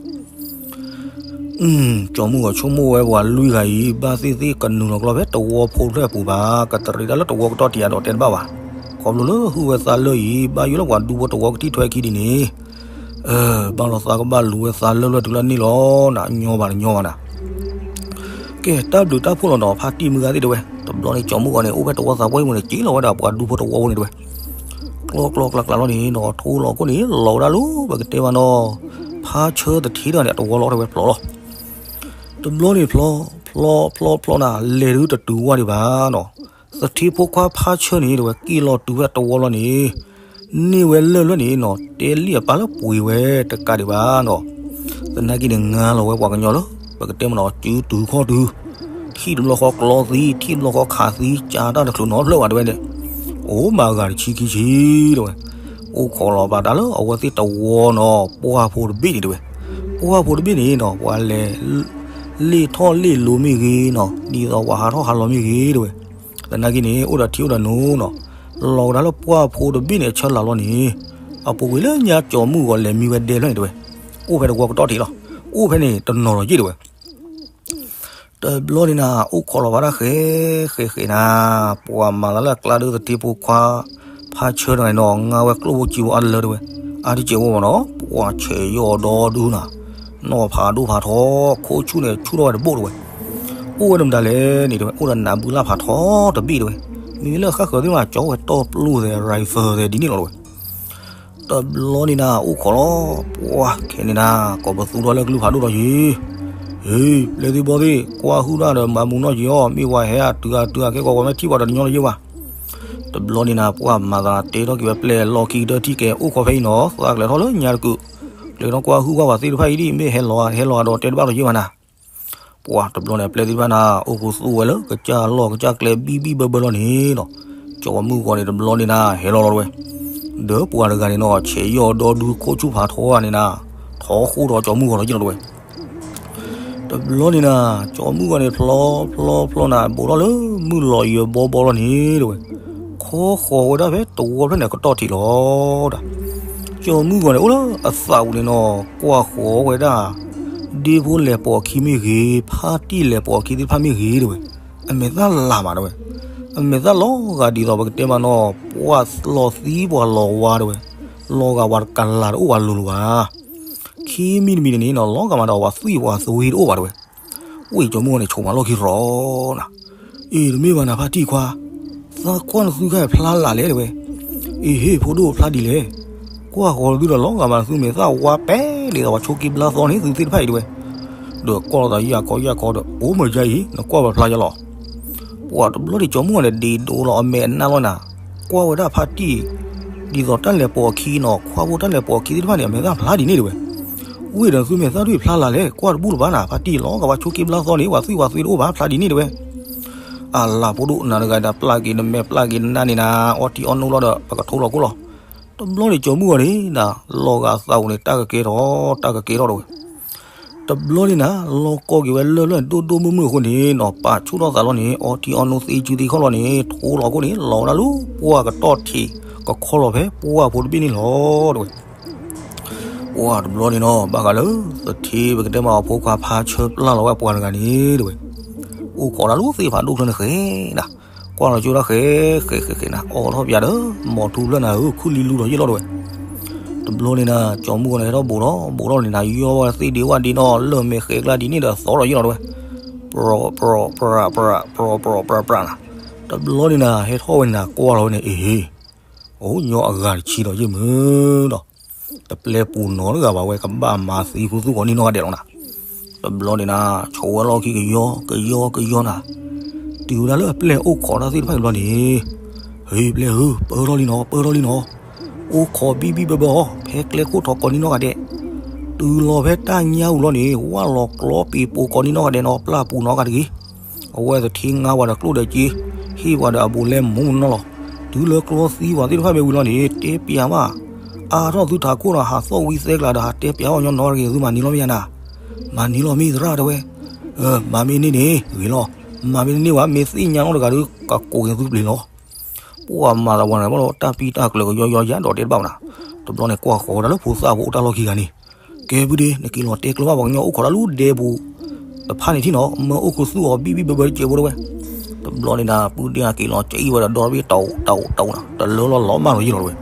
ကၠီၤမုၢ်ဂီၤဆိကမိၣ်ဝဲပှၤလွံၢ်ဂၤအံၤ ဘၣ်သ့ၣ်သ့ၣ်ကနုာ်လီၤကျီဖဲတဝီဖိဖျၢၣ်အပူၤဘၣ်, ကတရံးတၢ်လၢတဝီကတီၢ်ထံးအဒီးတဲတဘၣ်ဘၣ်. ခီဖျိလၢဟုၣ်ဝဲသးလၢအံၤ ဘၣ်ယိၣ်လၢပှၤဒူဖိတဝီကထံၣ်ထွဲခံဒ်န့ၣ်, ဘၣ်လီၤသးကဘၣ်လူၤဝဲသးလၢလွဲၢ်တုၤလၢန့ၣ်လီၤနၤ, ညီဘၣ်တညီဘၣ်နၤ. ကဲ တၢ်ဘျုးတၢ်ဖှိၣ်လီၤဒီး ဖါတံၢ်မုၢ်ဂၤသ့ၣ်တဝဲ, တဘျီန့ၣ် ကၠီၤမုၢ်ဂီၤန့ၣ် အိၣ်ဖဲတဝီသးပှၢ်အံၤမူန့ၣ် က့ၤလီၤဝဲဒၣ်ပှၤဒူဖိတဝီဖိန့ၣ်တဝဲ. ကျီကျီကျီကျီလီၤန့ၣ်နီၤ ထိလီၤခိၣ်န့ၣ် လီၤဝဲဒၣ်လၢပကတဲဘၣ်နီၤ, ဖါဆၢသထ့တဂၤန့ၣ် အတဝီလီၤတဝဲဖျိးလီၤ. တဘျီန့ၣ်ဖျီ, ဖျီ, ဖျီ, ဖျီနၤ လဲၤဒုးတတုၤဝဲဒံးဘၣ်နီၤ, သထ့ဖိခွါဖါဆၢန့ၣ်တဝဲ က့ၤလီၤတုၤဝဲတဝီလီၤန့ၣ် န့ၢ်ဝဲလၢၢ်လွဲၢ်န့ၣ်နီၤ တဲလံအပၢ်လၢပှ့ၤဝဲတကးဒံးဘၣ်နီၤ. သနာ်က့န့ၣ် ငါလီၤဝဲပှၤကညီလၢ ပကတဲမနီၤ စုတုၤခီၣ်တုၤ, ထံၣ်တဘျီဃီကျီသံ, ထံၣ်တဘျီဃီခးသံ, ကၢတၢ်တချုးနီတဖျၢၣ်ဘၣ်တဲဝဲန့ၣ်, အိၣ်မၤဂၤတဆံခံဆံတဲဝဲ, အိၣ်ခိးလီၤဘၣ်တၢ်လၢအဝဲသ့ၣ်တဝီနီၤ ပှၢ်ဖိတဘ့ၣ်န့ၣ်တဲဝဲ, ပှၢ်ဖိတဘ့ၣ်န့ၣ်နီၤ ပှၤလဲၤ လ့ၣ်ထီၣ်လ့ၣ်လိၤမ့ၢ်ဂ့ၤနီၤ ဒ်သိးပှၤဟးထီၣ်ဟးလီၤမ့ၢ်ဂ့ၤတဲဝဲ. သနာ်က့န့ၣ် အိၣ်ဒီးထံအိၣ်ဒီးနိနီၤ, လီၤကဒါလၢပှၢ်ဖိတဘ့ၣ်န့ၣ် အဆၢလၢ်လီၤန့ၣ်, အပူၤကွံာ်လၢညါကၠီၤမုၢ်ဂီၤလဲၤမံဝဲဒဲဖျၢၣ်န့ၣ်တဲဝဲ, အိၣ်ဖဲတဝီကတီၢ်ထံးလီၤ, အိၣ်ဖဲန့ၣ်တနီၤဒီးယ့ၢ်တဲဝဲ. တဘျီန့ၣ်နၤ အိၣ်ခိးလီၤဘၣ်တၢ်ဃဲၤဃဲၤဃဲၤနၤ, ပှၤမၤသးလၢအကျါဒုးသထ့ဖိခွါ ဖါဆၢတဂၤန့ၣ်နီၤ ငါဝဲကျိၣ်ဖိစ့ဖိအါလၢတဲဝဲ, အါတကဲးဝဲမနီၤ ပှၤဆဲးယီၢ်ဒီဒူနၤ, နီၢ်ဖးဒိၣ်ဖးထီ ခိၣ်ဆူၣ်န့ၣ်ဆူၣ်ထီၣ်ဝဲတဘိၣ်တဲဝဲ, အိၣ်ဝဲတမတၤလဲၣ်န့ၣ်တဲဝဲ အိၣ်ဒီးနးဘုလၢ်ဖးထီတဘ့ၣ်တဲဝဲ, မ့မ့ၢ်လၢဃၣ်ဃၢၤသ့ၣ်မး ကၠီဝဲတီၢ်ပျိၢ်သဲး ရံၣ်ဖၢၣ်သဲးဒ်န့ၣ်လီၤတဲဝဲ. တဘျီန့ၣ်နၤ အိၣ်ခိးလီၤ, ပှၤခဲန့ၣ်နၤ ကိးပသူထီၣ်လၢကလုၢ်ဖးဒိၣ်ဒီးယ့ၢ်, ဟ့ ပျဲၢ်သ့ၣ်ဘီၣ်သ့ၣ် ကွၢ်ဟုၣ်တၢ်ဒီးမၤမူးနီၢ်က့ၤအီၤ မ့ၢ်ပှၤဟဲအတုၤအတုၤအကဲကီး ပှၤမ့ၢ်ထံၣ်ပှၤဒီးတညီလၢၤယ့ၢ်ဘၣ်. တဘျီန့ၣ်နၤ ပှၤမၤသးတဲထီၣ်က့ၤဝဲပျဲၢ်လီၢ်ခံကတၢၢ်ထံၣ်ကဲ အိၣ်ခိးဖဲအံၤနီၤ သးကလဲၤထီၣ်လၢညါတကုာ်, ကလဲၤထီၣ်ကွၢ်ဟုၣ်ကွၢ်ပှၤသ့ၣ်တဖၣ်အံၤဒ် မ့ၢ်ဟဲလီၤဟဲလီၤဒီးတဲတဘၣ်ဒီးယ့ၢ်ဘၣ်နၤ. ပှၤတဘျီန့ၣ် ပျဲၢ်သ့ၣ်တဖၣ်နၤ အိၣ်ဃူသူဝဲလၢကစၢ်လီၢ်ကစၢ်ကျဲဘံၣ်ဘံၣ်ဘၢဘၢလီၤန့ၣ်နီၤ, ကၠီၤမုၢ်ဂီၤန့ၣ် တဘျီန့ၣ်နၤ ဟဲလီၤလီၤတဲဝဲ, ဒီးပှၤတဂၤန့ၣ်နီၤ ဆဲးယီၢ်ဒီဒူခိၣ်ဆူၣ်ဖးထီဂၤန့ၣ်နၤ, ထီဃိဒီးကၠီၤမုၢ်ဂီၤဒီးယ့ၢ်လီၤတဲဝဲ. တဘျီန့ၣ်နၤ ကၠီၤမုၢ်ဂီၤန့ၣ် ဖျီဖျီဖျီနၤ ဘူးထီၣ်လၢမုၢ်လီၤယံၤဘီဘီလီၤန့ၣ်တဲဝဲ, ခီဃီၤဝဲဒၣ်ဖဲတဝီဖျၢၣ်န့ၣ် ကတီၢ်ထံးလီၤဒီး, ကၠီၤမုၢ်ဂီၤန့ၣ် အိၣ်လၢအသးပူၤန့ၣ်နီၤ ကွၢ်ဃီၤဝဲဒၣ် ဒ့ဖိလဲၤပိာ်အခံမ့ၢ်ဂ့ၤ ဖါတံၢ်လဲၤပိာ်အခံသ့ၣ်တဖၣ်မ့ၢ်ဂ့ၤတဲဝဲ, အမဲာ်သၣ်လၤမးတဲဝဲ. အမဲာ်သၣ်လီၤဂာ်ဒ်သိးပကတဲမးနီၤ ပှၤလီၤသံပှၤလီၤဝါတဲဝဲ, လီၤဂာ်ပှၤတကလးတအိၣ်ဘၣ်လိၤလိၤဘၣ်. ခံမံၤတမံၤန့ၣ်နီၤ လီၤဂာ်မးဒီးပှၤသွံၣ်ပှၤသဝ့တအိၣ်ဘၣ်တဲဝဲ. ဝ့ၢ်ကၠီၤမုၢ်ဂီၤန့ၣ် ဆိးမးလီၢ်ခံရီၤနၤ, အ့ တမ့ၢ်ဘၣ်နၤဖါတံၢ်ခွါ, သးကွၢ်နသုခါဖျါလၢ်လဲၣ်တဲဝဲ. အ့ဟ့ၣ် ဖိဒိၣ်ဖျါဒ်လဲၣ်, ကွၢ်ဃီၤသုဒီးလီၤဂာ်မးသုမဲာ်သၣ်ဝါပဲာ်ဒ်သိးပှၤဆိးက့ဘျါသီန့ၣ် သုသ့ၣ်တဖၣ်အံၤတဲဝဲ. ဒီးကွၢ်လိာ်သးယၢ်ခီယၢ်ခီဒီး အိၣ်မၢယါအံၤ နကွၢ်ပာ်ဖျါယလီၤ. ပှၤတဘျီန့ၣ်ကၠီၤမုၢ်ဂီၤန့ၣ် ဒ့ဒိလီၤအမဲာ်အနါလီၤနၤ, ကွၢ်ဝဲဒၣ်ဖါတံၢ် ဒ်သိးတၢ်လဲၤပိာ်အခံနီၤ ခွါဖိတၢ်လဲၤပိာ်အခံသ့ၣ်တဖၣ်န့ၣ် အမဲာ်သၣ်ဖျါဒ်န့ၣ်တဲဝဲ. ဝ့ၢ်ဒီးသုမဲာ်သၣ်ဒုးဖျါလၢ်လဲၣ် ကွၢ်တဘူၣ်လၢၤဘၣ်နၤ ဖါတံၢ်လီၤဂာ်ပှၤဆိးက့ဘျါသီန့ၣ် ပှၤသွံၣ်ပှၤသဝ့တအိၣ်ဘၣ်ဖျါဒ်န့ၣ်တဲဝဲ. အလၤ ဖိဒိၣ်နၤတဂၤဒီးပျၢ်က့ၤနမဲာ်ပျၢ်က့ၤနနါန့ၣ်နၤ အီထံအီနိလီၤဒီး ပကထိလီၤကိၣ်လီၤ. တဘျီန့ၣ်ကၠီၤမုၢ်ဂီၤန့ၣ်နၤ လီၤဂာ်သးအိၣ်န့ၣ် တၢ်ကကဲထီၣ် တၢ်ကကဲထီၣ်တဲဝဲ. တဘျီန့ၣ်နၤ လီၤကီက့ၤဝဲလၢၢ်လၢၢ်ဒိၣ်ဒိၣ်မုၢ်မုၢ်အဃိန့ၣ်နီၤ ပာ်ဆူၣ်ထီၣ်သးလီၤန့ၣ် အီထံအီနိသ့ကၠူသ့ခီၣ်လီၤန့ၣ် ထိလီၤခိၣ်န့ၣ် လီၤဝဲဒၣ်လၢပှၢ်ကတီၢ်ထံး ကခီလီၤဖဲပှၢ်ဖိတဘ့ၣ်န့ၣ်လီၤတဲဝဲ. ပှၢ်တဘျီန့ၣ်နီၤ ဘၣ်ဃးလၢ သထ့ပကတဲမးအဖိခွါဖါဆၢပျၢ်လီၤဝဲပှၤတဂၤန့ၣ်တဲဝဲ. အိၣ်ခိးတၢ်လၢသ့ၣ်ဖးဒိၣ်ချၢန့ၣ်ဃဲနၤ ကွၢ်လီၤကၠိဒၣ်ဃဲ ဃဲဃဲဃဲနၤ အီထီၣ်ပၠးဒီး မိၢ်ထူဖျၢၣ်နၤဧၢ ခုၣ်လံလူဒီးယ့ၢ်လီၤတဲဝဲ. တဘျီန့ၣ်နၤ ကၠီၤမုၢ်ဂီၤန့ၣ်ဟဲထီၣ်ဘူးထီၣ်ဘူးထီၣ်န့ၣ်နၤ ယီဝဲသ့ၣ်ဒ့ဝၣ်ဒ့နီၤ လၢၢ်မဲာ်ဃဲကျါဒ်န့ၣ်ဒီးသီဒီးယ့ၢ်လီၤတဲဝဲ. ပြီၤပြီၤပြီၤပြီၤပြီၤပြီၤနၤ တဘျီန့ၣ်နၤ ဟဲထီၣ်ဝဲန့ၣ်နၤ ကွၢ်လီၤဝဲန့ၣ် အ့ဟ့ အိၣ်ညီအဂၤတဆံဒီးယ့ၢ်မုၢ်ဒီး တပျဲပူၤနီတဂၤဘၣ်ဝဲ ကဘၣ်မၤသံဃုသူၣ်ဃီၤန့ၢ်နီၢ်ဂၤဒဲးလီၤနၤ. တဘျီန့ၣ်နၤ ဆိးဝဲလီၢ်ခံကယီကယီကယီနၤ တုၤဝဲဒၣ်လၢအပျဲၢ်အိၣ်ခိးတၢ်သ့ၣ်တဖၣ်အံၤတဘျီန့ၣ် ဟ့ၣ်ပျဲၢ်ဧၢ ပၢထီၣ်လံနီၤ ပၢထီၣ်လံနီၤ အိၣ်ခိးဘံၣ်ဘံၣ်ဘၢဘၢအီၤ ဖဲကျဲခိၣ်ထီကိးန့ၢ်နီၢ်ဂၤဒဲး တုၤလီၤဖဲတၢ်ညါအူလီၤန့ၣ် ဝၣ်လီၤကျီပ့ၤပိာ်ကိးန့ၢ်နီၢ်ဂၤဒဲးနီၤ ပျၢ်ပူၤနီတဂၤတဂ့ၤ အဝဲသထ့ငါပှၤဒီးကျိၣ်ဒီးစ့ ဟ့ၣ်ပှၤဒီးအဘူးလဲမူနီၢ်လီၤ. တုၤလၢကျီသံပှၤသ့ၣ်တဖၣ်မ့ၢ်ဝံၤလီၤန့ၣ် တဲပျးမး အါထီၣ်သုထးခိၣ်ဒီးဟးသီၣ်ဝံသဲကျးဒီးဟးတဲပျးအီၤညီနီတဂၤ သုမၤနံၤလီၤမ့ၢ်ယါနၤ မၤနံၤလီၤမ့ၢ်သရၣ်တဲဝဲ မၤမ့ၢ်န့ၢ်န့ၣ်ဂ့ၤလီၤ မၤမ့ၢ်တန့ၢ်ဘၣ် မ့ၢ်သ့ၣ်ညါနီတဂၤဒီး ကကိးက့ၤသုပျ့ၤလီၤ. ပှၤမၤသးပှၤန့ၣ် ဘၣ်ဒီးတၢ်ပံတၢ်ကျၢၤကယီယီယၤဒီးတဲတဘၣ်ဘၣ်နၤ တဘျီန့ၣ်ကွၢ်ဃီၤဝဲဒၣ်လၢဖိသၣ်ဖိအိၣ်တၢ်လီၢ်ခံဂၤန့ၣ် ကဲပုၢ်ဒ့ နက့ၤလီၤတဲကျၢၤဘၣ်ပှၤကညီအိၣ်ခိးတၢ်လၢဒဲပူၤ တဖၣ်န့ၣ်ထံၣ်နီၤ မၢအိၣ်ခိးသူၣ်အီၤဘံၣ်ဘံၣ်ဘၢဘၢတစဲးဖိတဲဝဲ. တဘျီန့ၣ်နၤ ပုၢ်ဒ့က့ၤလီၤကံဝဲဒီးဒီဘ့ၣ်တအိးတအိးတအိးနၤ တလၢလီၤလီၤမၢ်လီၤယ့ၢ်လီၤတဲဝဲ.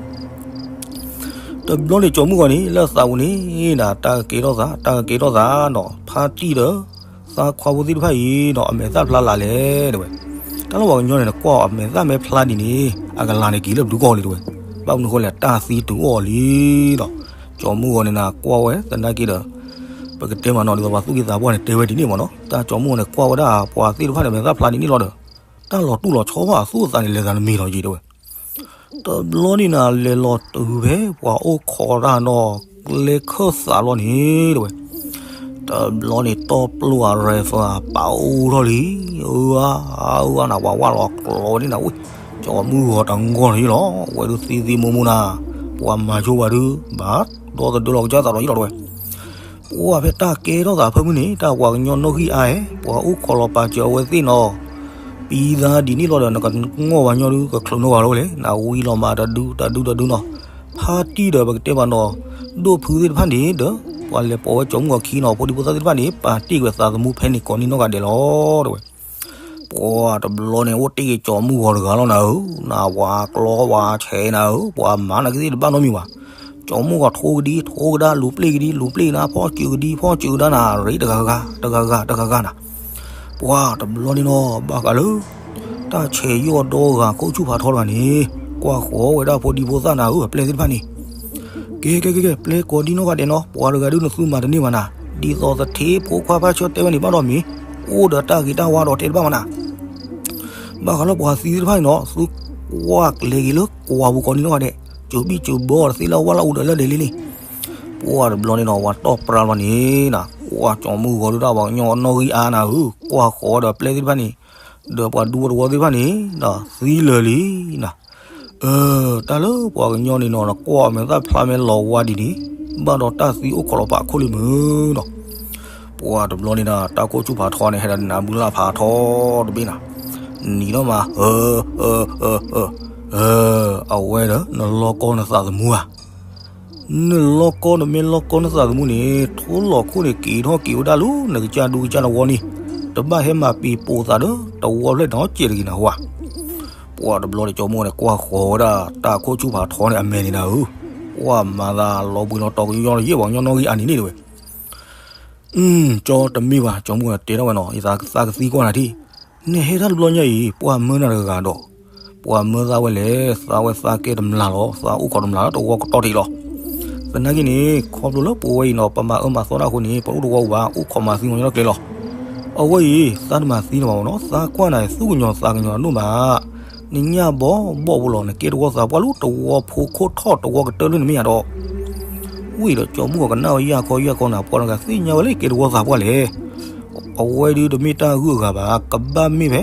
တဘျီန့ၣ်ကၠီၤမုၢ်ဂီၤန့ၣ် လၢသးပူၤန့ၣ်နၤ တၢ်ကကဲထီၣ်သး တၢ်ကကဲထီၣ်သးနီၤ ဖါတံၢ်ဒီး သးခွါဖိသ့ၣ်တဖၣ်အံၤနီၤ အမဲာ်သၣ်ဖျါလၢ်လဲၣ်တဲဝဲ. တၢ်လၢပှၤကညီန့ၣ် နကွၢ်အီၤအမဲာ်သၣ်မ့ၢ်ဖျါဒ်န့ၣ် အကလၤန့ၣ်က့ၤလၢပဒုကီၢ်လံတဲဝဲ. ဘၣ်မနုၤအဃိလဲၣ် တၢ်သံတုၤအီၤလံဒီး ကၠီၤမုၢ်ဂီၤန့ၣ်နၤ ကွၢ်ဝဲသနာ်က့ဒီး ပကတဲမးနီၤ ဒ်သိးပှၤသူၣ်က့သးပှၢ်န့ၣ် တဲဝဲဒ်န့ၣ်မးနီၤ တၢ်ကၠီၤမုၢ်ဂီၤန့ၣ် ကွၢ်ဝဲဒၣ်ပှၤသ့ၣ်တဖၣ်န့ၣ် အမဲာ်သၣ်ဖျါဒ်န့ၣ်လီၤဒီး တၢ်လီၤတူၢ်လီၤဆီဘၣ်အသူၣ်အသးန့ၣ် လဲၤသးတမံၤလီၤက့ၤတဲဝဲ. တဘျီန့ၣ်နၤ လဲၤလီၤတုၤဖဲပှၤအိၣ်ခိးတၢ်နီၤ ကျဲခၢၣ်သးလီၤန့ၣ်တဲဝဲ. တဘျီန့ၣ် တီပျိအရဲဖၢအပာ်အိၣ်ထီၣ်လံ အၢ အၢ နၤ ပှၤဝၣ်လီၤကျီဝဲန့ၣ်နၤ ဝဲ ကၠီၤမုၢ်ဂီၤတဂီၢ်န့ၣ်လီၤ ဝဲဒုးသံသံမူမူနၤ ပှၤမၤဆိပှၤဒုး ဘၣ်ဒီသဒၢလီၤကစၢ်သးဒီးယ့ၢ်လီၤတဲဝဲ. ပှၤဖဲတၢ်ကဲထီၣ်သးဖၢမုၢ်န့ၣ် တၢ်ပှၤကညီနီၣ်ဂံၢ်အါအဲ ပှၤအိၣ်ခိးလီၤပာ်စၢၤအဝဲသ့ၣ်နီၤ ပံသါဒ်န့ၣ်လီၤဒီး နကငီၢ်ပှၤကညီဒုး ကချုးနီၢ်ပှၤလီၤဝဲလဲၣ် နဝံလီၤမးတဒုတဒုတဒုနီၤ ဖါတံၢ်ဒီးပကတဲဘၣ်နီၤ ဒိၣ်ဖုသ့ၣ်တဖၣ်န့ၣ်ဒီး ပှၤလဲၤပိာ်ဝဲကၠီၤမုၢ်ဂီၤခံနီၤ ဖိဒံဖိသၣ်သ့ၣ်တဖၣ်န့ၣ် ပာ်တ့ၢ်ကွံာ်သးသမူဖဲန့ၣ်ကိးန့ၢ်နီၢ်ဂၤဒဲးလီၤတဲဝဲ. ပှၤတဘျီန့ၣ် အိၣ်တ့ၢ်က့ၤကၠီၤမုၢ်ဂီၤတဂၤလီၤနၤဧၢ, နပှၤကျီပှၤဆဲးနၤဧၢ, ပှၤမၤနၤကသ့ၣ်တဘၣ်နီတမံၤဘၣ်. ကၠီၤမုၢ်ဂီၤထိကဒံထိကဒါ လူၤပျ့ၢ်ကဒံလူၤပျ့ၢ်ကဒါ ဖီၣ်စုကဒံဖီၣ်စုကဒါနၤ ရ့တဂၤဂၤ တဂၤဂၤ တဂၤဂၤနၤ. ပှၤတဘျီန့ၣ်နီၤ ဘၣ်ဃးလၢ တၢ်ဆဲးယီၣ်ဒီဂၤခိၣ်ဆူၣ်ဖးထီတဂၤန့ၣ် ကွၢ်ဃီၤဝဲဒၣ်ဖိဒံဖိသၣ်နၤဧၢ အပျဲၢ်သ့ၣ်တဖၣ်န့ၣ် ကဲ ကဲ ကဲ ကဲ ပျဲကိးဒံနီၢ်ဂၤဒဲးနီၤ, ပှၤတဂၤဒုးနသူမၤတန့ၢ်ဘၣ်နၤ, ဒ်သိးသထ့ဖိခွါဖါဆၢတဲဝဲန့ၣ်ဘၣ်ဒီးမ့ၢ် အိၣ်ဒီးတၢ်ဂ့ၤတၢ်ဝါဒီးတဲတဘၣ်မးနၤ. ဘၣ်ဃးလၢပှၤသံသ့ၣ်တဖၣ်န့ၣ်နီၤ သုကွၢ်ကျဲၤက့ၤလၢကွၢ်ပူၤကိးဒံနီၢ်ဂၤဒဲး, စူၤဘံၣ်စူၤဘီတသ့လၢဝဲလၢအူဒီးလၢဒဲးလံန့ၣ်. ပှၤတဘျီန့ၣ်နီၤ ပှၤတီၢ်ပြးလီၤန့ၣ်နၤ, ကွၢ်ကၠီၤမုၢ်ဂီၤဒုးတၢ်ပှၤကညီနီၣ်ဂံၢ်အါနၤဧၢ, ကွၢ်ဃီၤဒီးပျဲၢ်သ့ၣ်တဖၣ်န့ၣ် ဒီးပှၤဒူဖိတဝီသ့ၣ်တဖၣ်န့ၣ်ဒီးသံလၢာ်လံနၤ. အၢ တၢ်လၢပှၤကညီန့ၣ်နီၤ နကွၢ်အမဲာ်သၣ်ဖျါမဲာ်လီၤဝါဒ်န့ၣ် ဘၣ်ဒီးတၢ်သံအိၣ်ခိးလီၤပာ်ခိၣ်လံမုၢ်နီၤ. ပှၤတဘျီန့ၣ်ဒီး တၢ်ခိၣ်ဆူၣ်ဖးထီန့ၣ် ဟဲဒီးနၢ်ဘုလၢ်ဖးထီတဘ့ၣ်နၤ, နံၤထီၣ်မး အၢ အၢ အၢ အၢ အၢ အဝဲဒီး နလီၢ်ကီနသးသမူဧါ နလီၢ်ကီနမ့ၢ်လီၢ်ကီနသးသမူန့ၣ် ထိလီၤခိၣ်န့ၣ် က့ၤထီၣ်က့ၤဝဲဒၣ်လၢနကစၢ်ဒူကစၢ်တဝီန့ၣ်, တဘၣ်ဟဲမၤပံၤပိာ်သးဒီးတဝီဖျၢၣ်နီတစဲးတဂ့ၤနဟါ. ပှၢ်တဘျီန့ၣ် ကၠီမုၢ်ဂီၤန့ၣ် ကွၢ်ဃီၤဝဲဒၣ်တၢ်ခိၣ်ဆူၣ်ဖးထီန့ၣ် အမဲာ်န့ၣ်နၤဧၢ, ပှၢ်မၤသးလီၤဘှံးလီၤတီၤကယီယီလၢယဲၢ်ပှၤကညီနီၣ်ဂံၢ်အါန့ၣ်န့ၣ်တဲဝဲ. ကၠီတမ့ၢ်ဘၣ်, ကၠီမုၢ်ဂီၤန့ၣ်တဲထီၣ်ဝဲနီၤ, ယသးကသံကွၢ်နၤထံၣ်, နဟဲတၢ်တဘျီညါအံၤ ပှၢ်မၢနၤတဂၤဒီး ပှၤမၢသးဝဲလဲၣ်, သးဝဲသးကဲတမျးလီၤ, သးအိၣ်ခိးတမျးလီၤ တဝီကတီၢ်ထံးလီၤ. သနာ်က့န့ၣ် ခီဖျိလၢပဝဲအံၤနီၤ ပမၤအၢမၤသီတၢ်အဃိန့ၣ် ပအိၣ်တဝီဘၣ်, အိၣ်ခိးမၤသံမီၤညီလၢကျဲလီၤ. အဝဲအံၤ သးတမၤသံန့ၣ်ဘၣ်မနီၤ, သးကွၢ်နၤ သူၣ်ကညီၤသးကညီၤဒိၣ်မး, နညၣ်ဘီဘီၣ်ပူၤလီၤ, နကဲတဝီသးပှၢ်လၢတဝီဖိခိၣ်ထီၣ်တဝီကတၢၢ်လၢနမ့ၢ်ယၤဒီး ဝံၤဒီးကၠီမုၢ်ဂီၤကနၣ်ဝဲယၢ်ခီယၢ်ခီနၤ, ပှၤတဂၤသ့ၣ်ညါဝဲလၢကဲတဝီသးပှၢ်လဲၣ်. အဝဲဒုးတမ့ၢ်တၢ်ဂုၤအဂၤဘၣ်, ကဘၣ်မ့ၢ်ဖဲ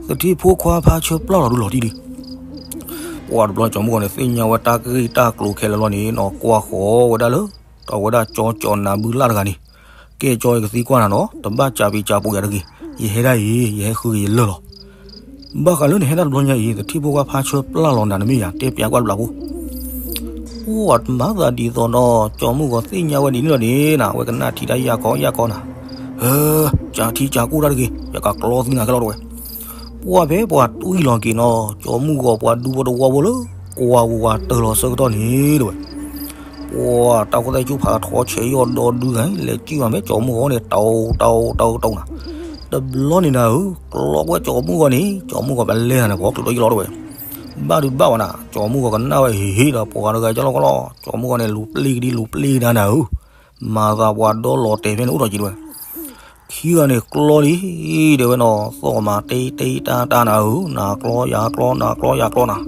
သထ့ဖိခွါဖါဆၢပျၢ်လီၤဒုးလီၤတံၢ်ဒုး. ပှၢ်တဘျီကၠီမုၢ်ဂီၤန့ၣ် သ့ၣ်ညါဝဲတၢ်ဂ့ၢ်တၢ်ကျိၤခဲလၢာ်လီၤန့ၣ်နီၤ, ကွၢ်ဃီၤဝဲဒၣ်လၢ အဝဲဒၣ်ကၠီကၠီနၤဘုလၢ်တဂၤန့ၣ်, ကဲကၠီ ယကသံကွၢ်နၤနီၤ, တဘၣ်ကးပံးကးပူၤယၤတဂ့ၤ, ယဟဲဒၣ်အံၤ ယဟဲဃုက့ၤယလၢၢ်လီၤ. ဘၣ်ဃးလၢနဟဲတၢ်တဘျီညါအံၤ သထ့ဖိခွါဖါဆၢပျၢ်လီၤနၤ နမ့ၢ်ယၤ တဲပျးကွၢ်တဘျီဖိ. အိၣ် အတမၤသးဒ်သိးဒီး ကၠီမုၢ်ဂီၤသ့ၣ်ညါဝဲဒ်န့ၣ်လီၤန့ၣ်နၤ, အဝဲကနၣ်ထံၣ်တၢ်ယၢ်ခီယၢ်ခီနၤ, ဟၢ ကးထံကးကီၢ်တၢ်တဂ့ၤ, ယကကျီသံနၤခဲလီၤတဲဝဲ. ပှၢ်ဖဲပှၤတွံၢ်လီၤက့ၤနီၤ, ကၠီမုၢ်ဂီၤပှၤဒူဖိတဝီဖိလၢ ကွၢ်ဝူၤဝၤတၢၢ်လီၤဆၢကတီၢ်န့ၣ်တဲဝဲ. ပှၢ်တၢ်ခိၣ်သၣ်ဆူၣ်ဖးထီဆဲးယီၢ်ဒီဒုဂၤ လဲၤကံၣ်မးဖဲကၠီမုၢ်ဂီၤန့ၣ် တၢ်တၢ်တၢ်တၢ်နၤ. တဘျီန့ၣ်နၤဧၢ, ကျီဝဲကၠီမုၢ်ဂီၤန့ၣ် ကၠီမုၢ်ဂီၤပလဲၤနၤန့ၣ် ပှၤကျိးဒီးယလီၤတဲဝဲ. ဘၣ်ဒုးဘၣ်ဝဲနၤ, ကၠီမုၢ်ဂီၤကနၣ်ဝဲဟ့ၣ်ဟ့ၣ်ဒီး ပှၤတဂၤကလီကလီ, ကၠီမုၢ်ဂီၤန့ၣ် လူၤပျံၤကဒံလူၤပျံၤကဒါနၤဧၢ, မၤသးပှၤဒီလီၤတဲာ်ဖဲန့ၣ်အိၣ်ထီၣ်က့ၤတဲဝဲ. ခံဂၤန့ၣ်ကျီလံ တဲဝဲနီၤ, သီၣ်မၤတ့တ့တၢ်တၢ်နၤဧၢ, နၤကျီယၤကျီ နၤကျီယၤကျီနၤ.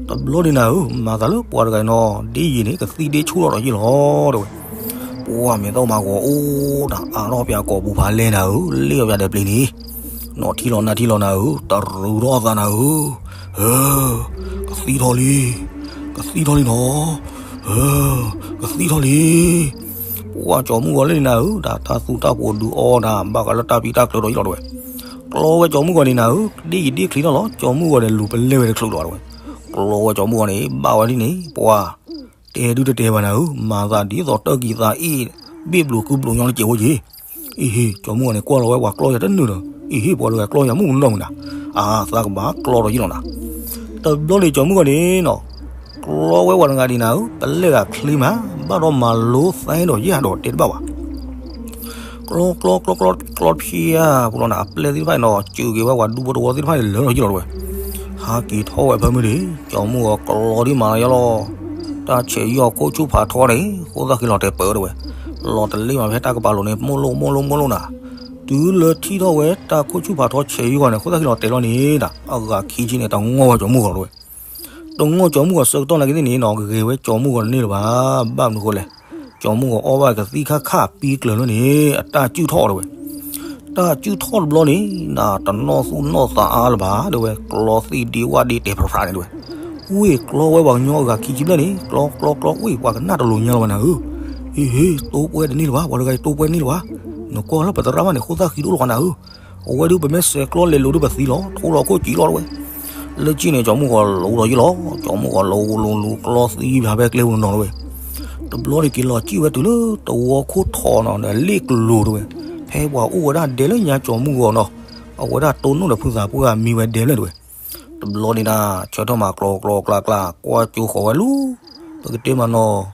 တဘျီန့ၣ်နၤဧၢ, မၤသးလၢပှၤတဂၤအံၤနီၤ ဒ်ယံၤန့ၣ် ကသံဒ့ဆူၣ်ထီၣ်ဒီးယလီၤတဲဝဲ. ပှၢ်မဲာ်သီၣ်မၤဂီၤအိၣ်နၤ, အါထီၣ်ပၠးကိာ်ပူၤဖးလဲၢ်နၤဧၢ, လ့ၣ်အီၣ်ပၠးဒီးပျ့ၤန့ၣ်, နီၢ်ထံလီၤနၢ်ထံလီၤနၤဧၢ, တရူးထီၣ်သးနၤဧၢ. ဟၢ ကသံထီၣ်လံ, ကသံထီၣ်လံနီၤ, ဟၢ ကသံထီၣ်လံ. ပှၢ်ကၠီမုၢ်ဂီၤလၢန့ၣ်နၤဧၢ, တၢ်သူၣ်တၢ်ပှီၤဒုးအီနၤ, ဘၣ်ဃးလၢတၢ်ပံတၢ်ကျၢၤဒီးယလီၤတဲဝဲ. ကျီဝဲကၠီမုၢ်ဂီၤန့ၣ်နၤဧၢ, ဒ့ယံၤဒ့ချံးထီၣ်လီၤ, ကၠီမုၢ်ဂီၤန့ၣ် လူၤပလဲဝဲတချုးဒီးတဲဝဲ. ကျီဝဲကၠီမုၢ်ဂီၤန့ၣ် ဘၣ်ဝဲဒ်န့ၣ် ပှၢ် တဲဒုတတဲဘၣ်နၤဧၢ, မၤသးဒ်သိးတၢ်ကံၤသးအ့ၣ် ဘ့ၣ်ဘျိးကုဘျိးညီလၢကဲဝဲက့ၤ. အ့ဟ့ၣ် ကၠီမုၢ်ဂီၤန့ၣ် ကွၢ်လီၤဝဲပှၤကျီယၤတနုာ်ဒီး, အ့ဟ့ၣ် ပှၤတဂၤကျီယၤမုၢ်မနီၢ်မုၢ်နၤ, အါ သးကဘၣ်ကျီဒီးယလီၤနၤ. တဘျီန့ၣ်ကၠီမုၢ်ဂီၤန့ၣ်နီၤ, ကျီဝဲပှၤတဂၤဒ်နၤဧၢ, ပလဲဂၤချ့မး, ဘၣ်ဒီးမၤလိသဲဒီးယဲၢ်ဒီးတဲတဘၣ်ဘၣ်. ကျီကျီကျီကျီကျီဖျါပူၤလီၤနၤ, အပျဲၢ်သ့ၣ်တဖၣ်န့ၣ်နီၤ စၢၤက့ၤဝဲပှၤဒူဖိတဝီသ့ၣ်တဖၣ်န့ၣ် လၢာ်လီၤယလီၤတဲဝဲ. ဟးက့ၤထီၣ်ဝဲဖၢမုၢ်ဒံး, ကၠီမုၢ်ဂီၤကျီဒ်မးလီၤယလီၤ. တၢ်ဆဲးယီၢ်ခိၣ်ဆူၣ်ဖးထီန့ၣ် ဃိသၣ်ဃံလီၤတဲာ်ပၢၢ်တဲဝဲ, လီၤတလ့ၢ်မးဖဲတၢ်ကပၤလိၤန့ၣ် မိၢ်လိၢ်မိၢ်လိၢ်မိၢ်လိၢ်နၤ. တုၤလၢထံၣ်ထီၣ်ဝဲတၢ်ခိၣ်ဆူၣ်ဖးထီဆဲးယီၢ်ဂီၤန့ၣ် ဃိသၣ်ဃံလီၤတဲာ်လီၤန့ၣ်ဒီး အဂၤခံဆံန့ၣ် တငီၢ်ဝဲကၠီမုၢ်ဂီၤတဲဝဲ. တငီၢ်ကၠီမုၢ်ဂီၤဆၢကတီၢ်နာ်က့သ့ၣ်န့ၣ်နီၤ ဂဲၤဝဲကၠီမုၢ်ဂီၤတန့ၢ်လၢၤဘၣ်. ဘၣ်မနုၤဃိလဲၣ်, ကၠီမုၢ်ဂီၤအီၣ်ဘၣ်ကသံၣ်ခါခါပံကျၢၤလၢန့ၣ် အတၢ်စုၣ်ထီၣ်တဲဝဲ. တၢ်စုၣ်ထီၣ်တဘျီန့ၣ် နတနီၢ်သူၣ်နီၢ်သးအါလၢၤဘၣ်တဲဝဲ, ကျီသံၣ်ဒ့ဝၣ်ဒ့တဲာ်ဖြးဖြးန့ၣ်တဲဝဲ. ဝ့ၢ်ကျီဝဲပှၤကညီအဂၤခံဆံဘျဲၣ်န့ၣ် ကျီကျီကျီ ဝ့ၢ်ပှၤကနၣ်တလိၤညါလၢၤဘၣ်နၤဧၢ. အ့ဟ့ၣ် တိၢ်ပှဲၤတန့ၢ်လၢၤဘၣ်, ပှၤတဂၤအံၤတိၢ်ပှဲၤတန့ၢ်လၢၤဘၣ်. နကွၢ်လၢပသရၣ်မးန့ၣ် ဃိသၣ်ဃံတအိၣ်လီၤနၤဧၢ. အဝဲဒုးပမ့ၢ်စဲးကျီလဲၤလိၤဒုးပသံလီၤ, ထိလီၤခိၣ်စံးလီၤတဲဝဲ. လၢကံၣ်န့ၣ် ကၠီမုၢ်ဂီၤလိၤဒီးယလီၤ, ကၠီမုၢ်ဂီၤလိၤလိၤလိၤကျီသံဖးဖဲကျဲပူၤနီၤတဲဝဲ. တဘျီန့ၣ်က့ၤလီၤစံၣ်ဝဲတုၤလၢတဝီခိၣ်ထီၣ်နီၤ ဒီးလ့ၣ်ကျိၤတဲဝဲ, ဖဲပှၤအိၣ်ဝဲဒၣ်ဒဲလၢညါကၠီမုၢ်ဂီၤနီၤ, အဝဲဒၣ်တိၢ်နီၣ်ဒီးဖုသးပှၢ်ဂၤမံဝဲဒဲဖျၢၣ်တဲဝဲ. တဘျီန့ၣ်ဒၣ် ဆၢထၢၣ်မၤကျီကျီကျါကျါ ကွၢ်ကၠိဃီၤဝဲလူၤ, ပကတဲမးနီၤ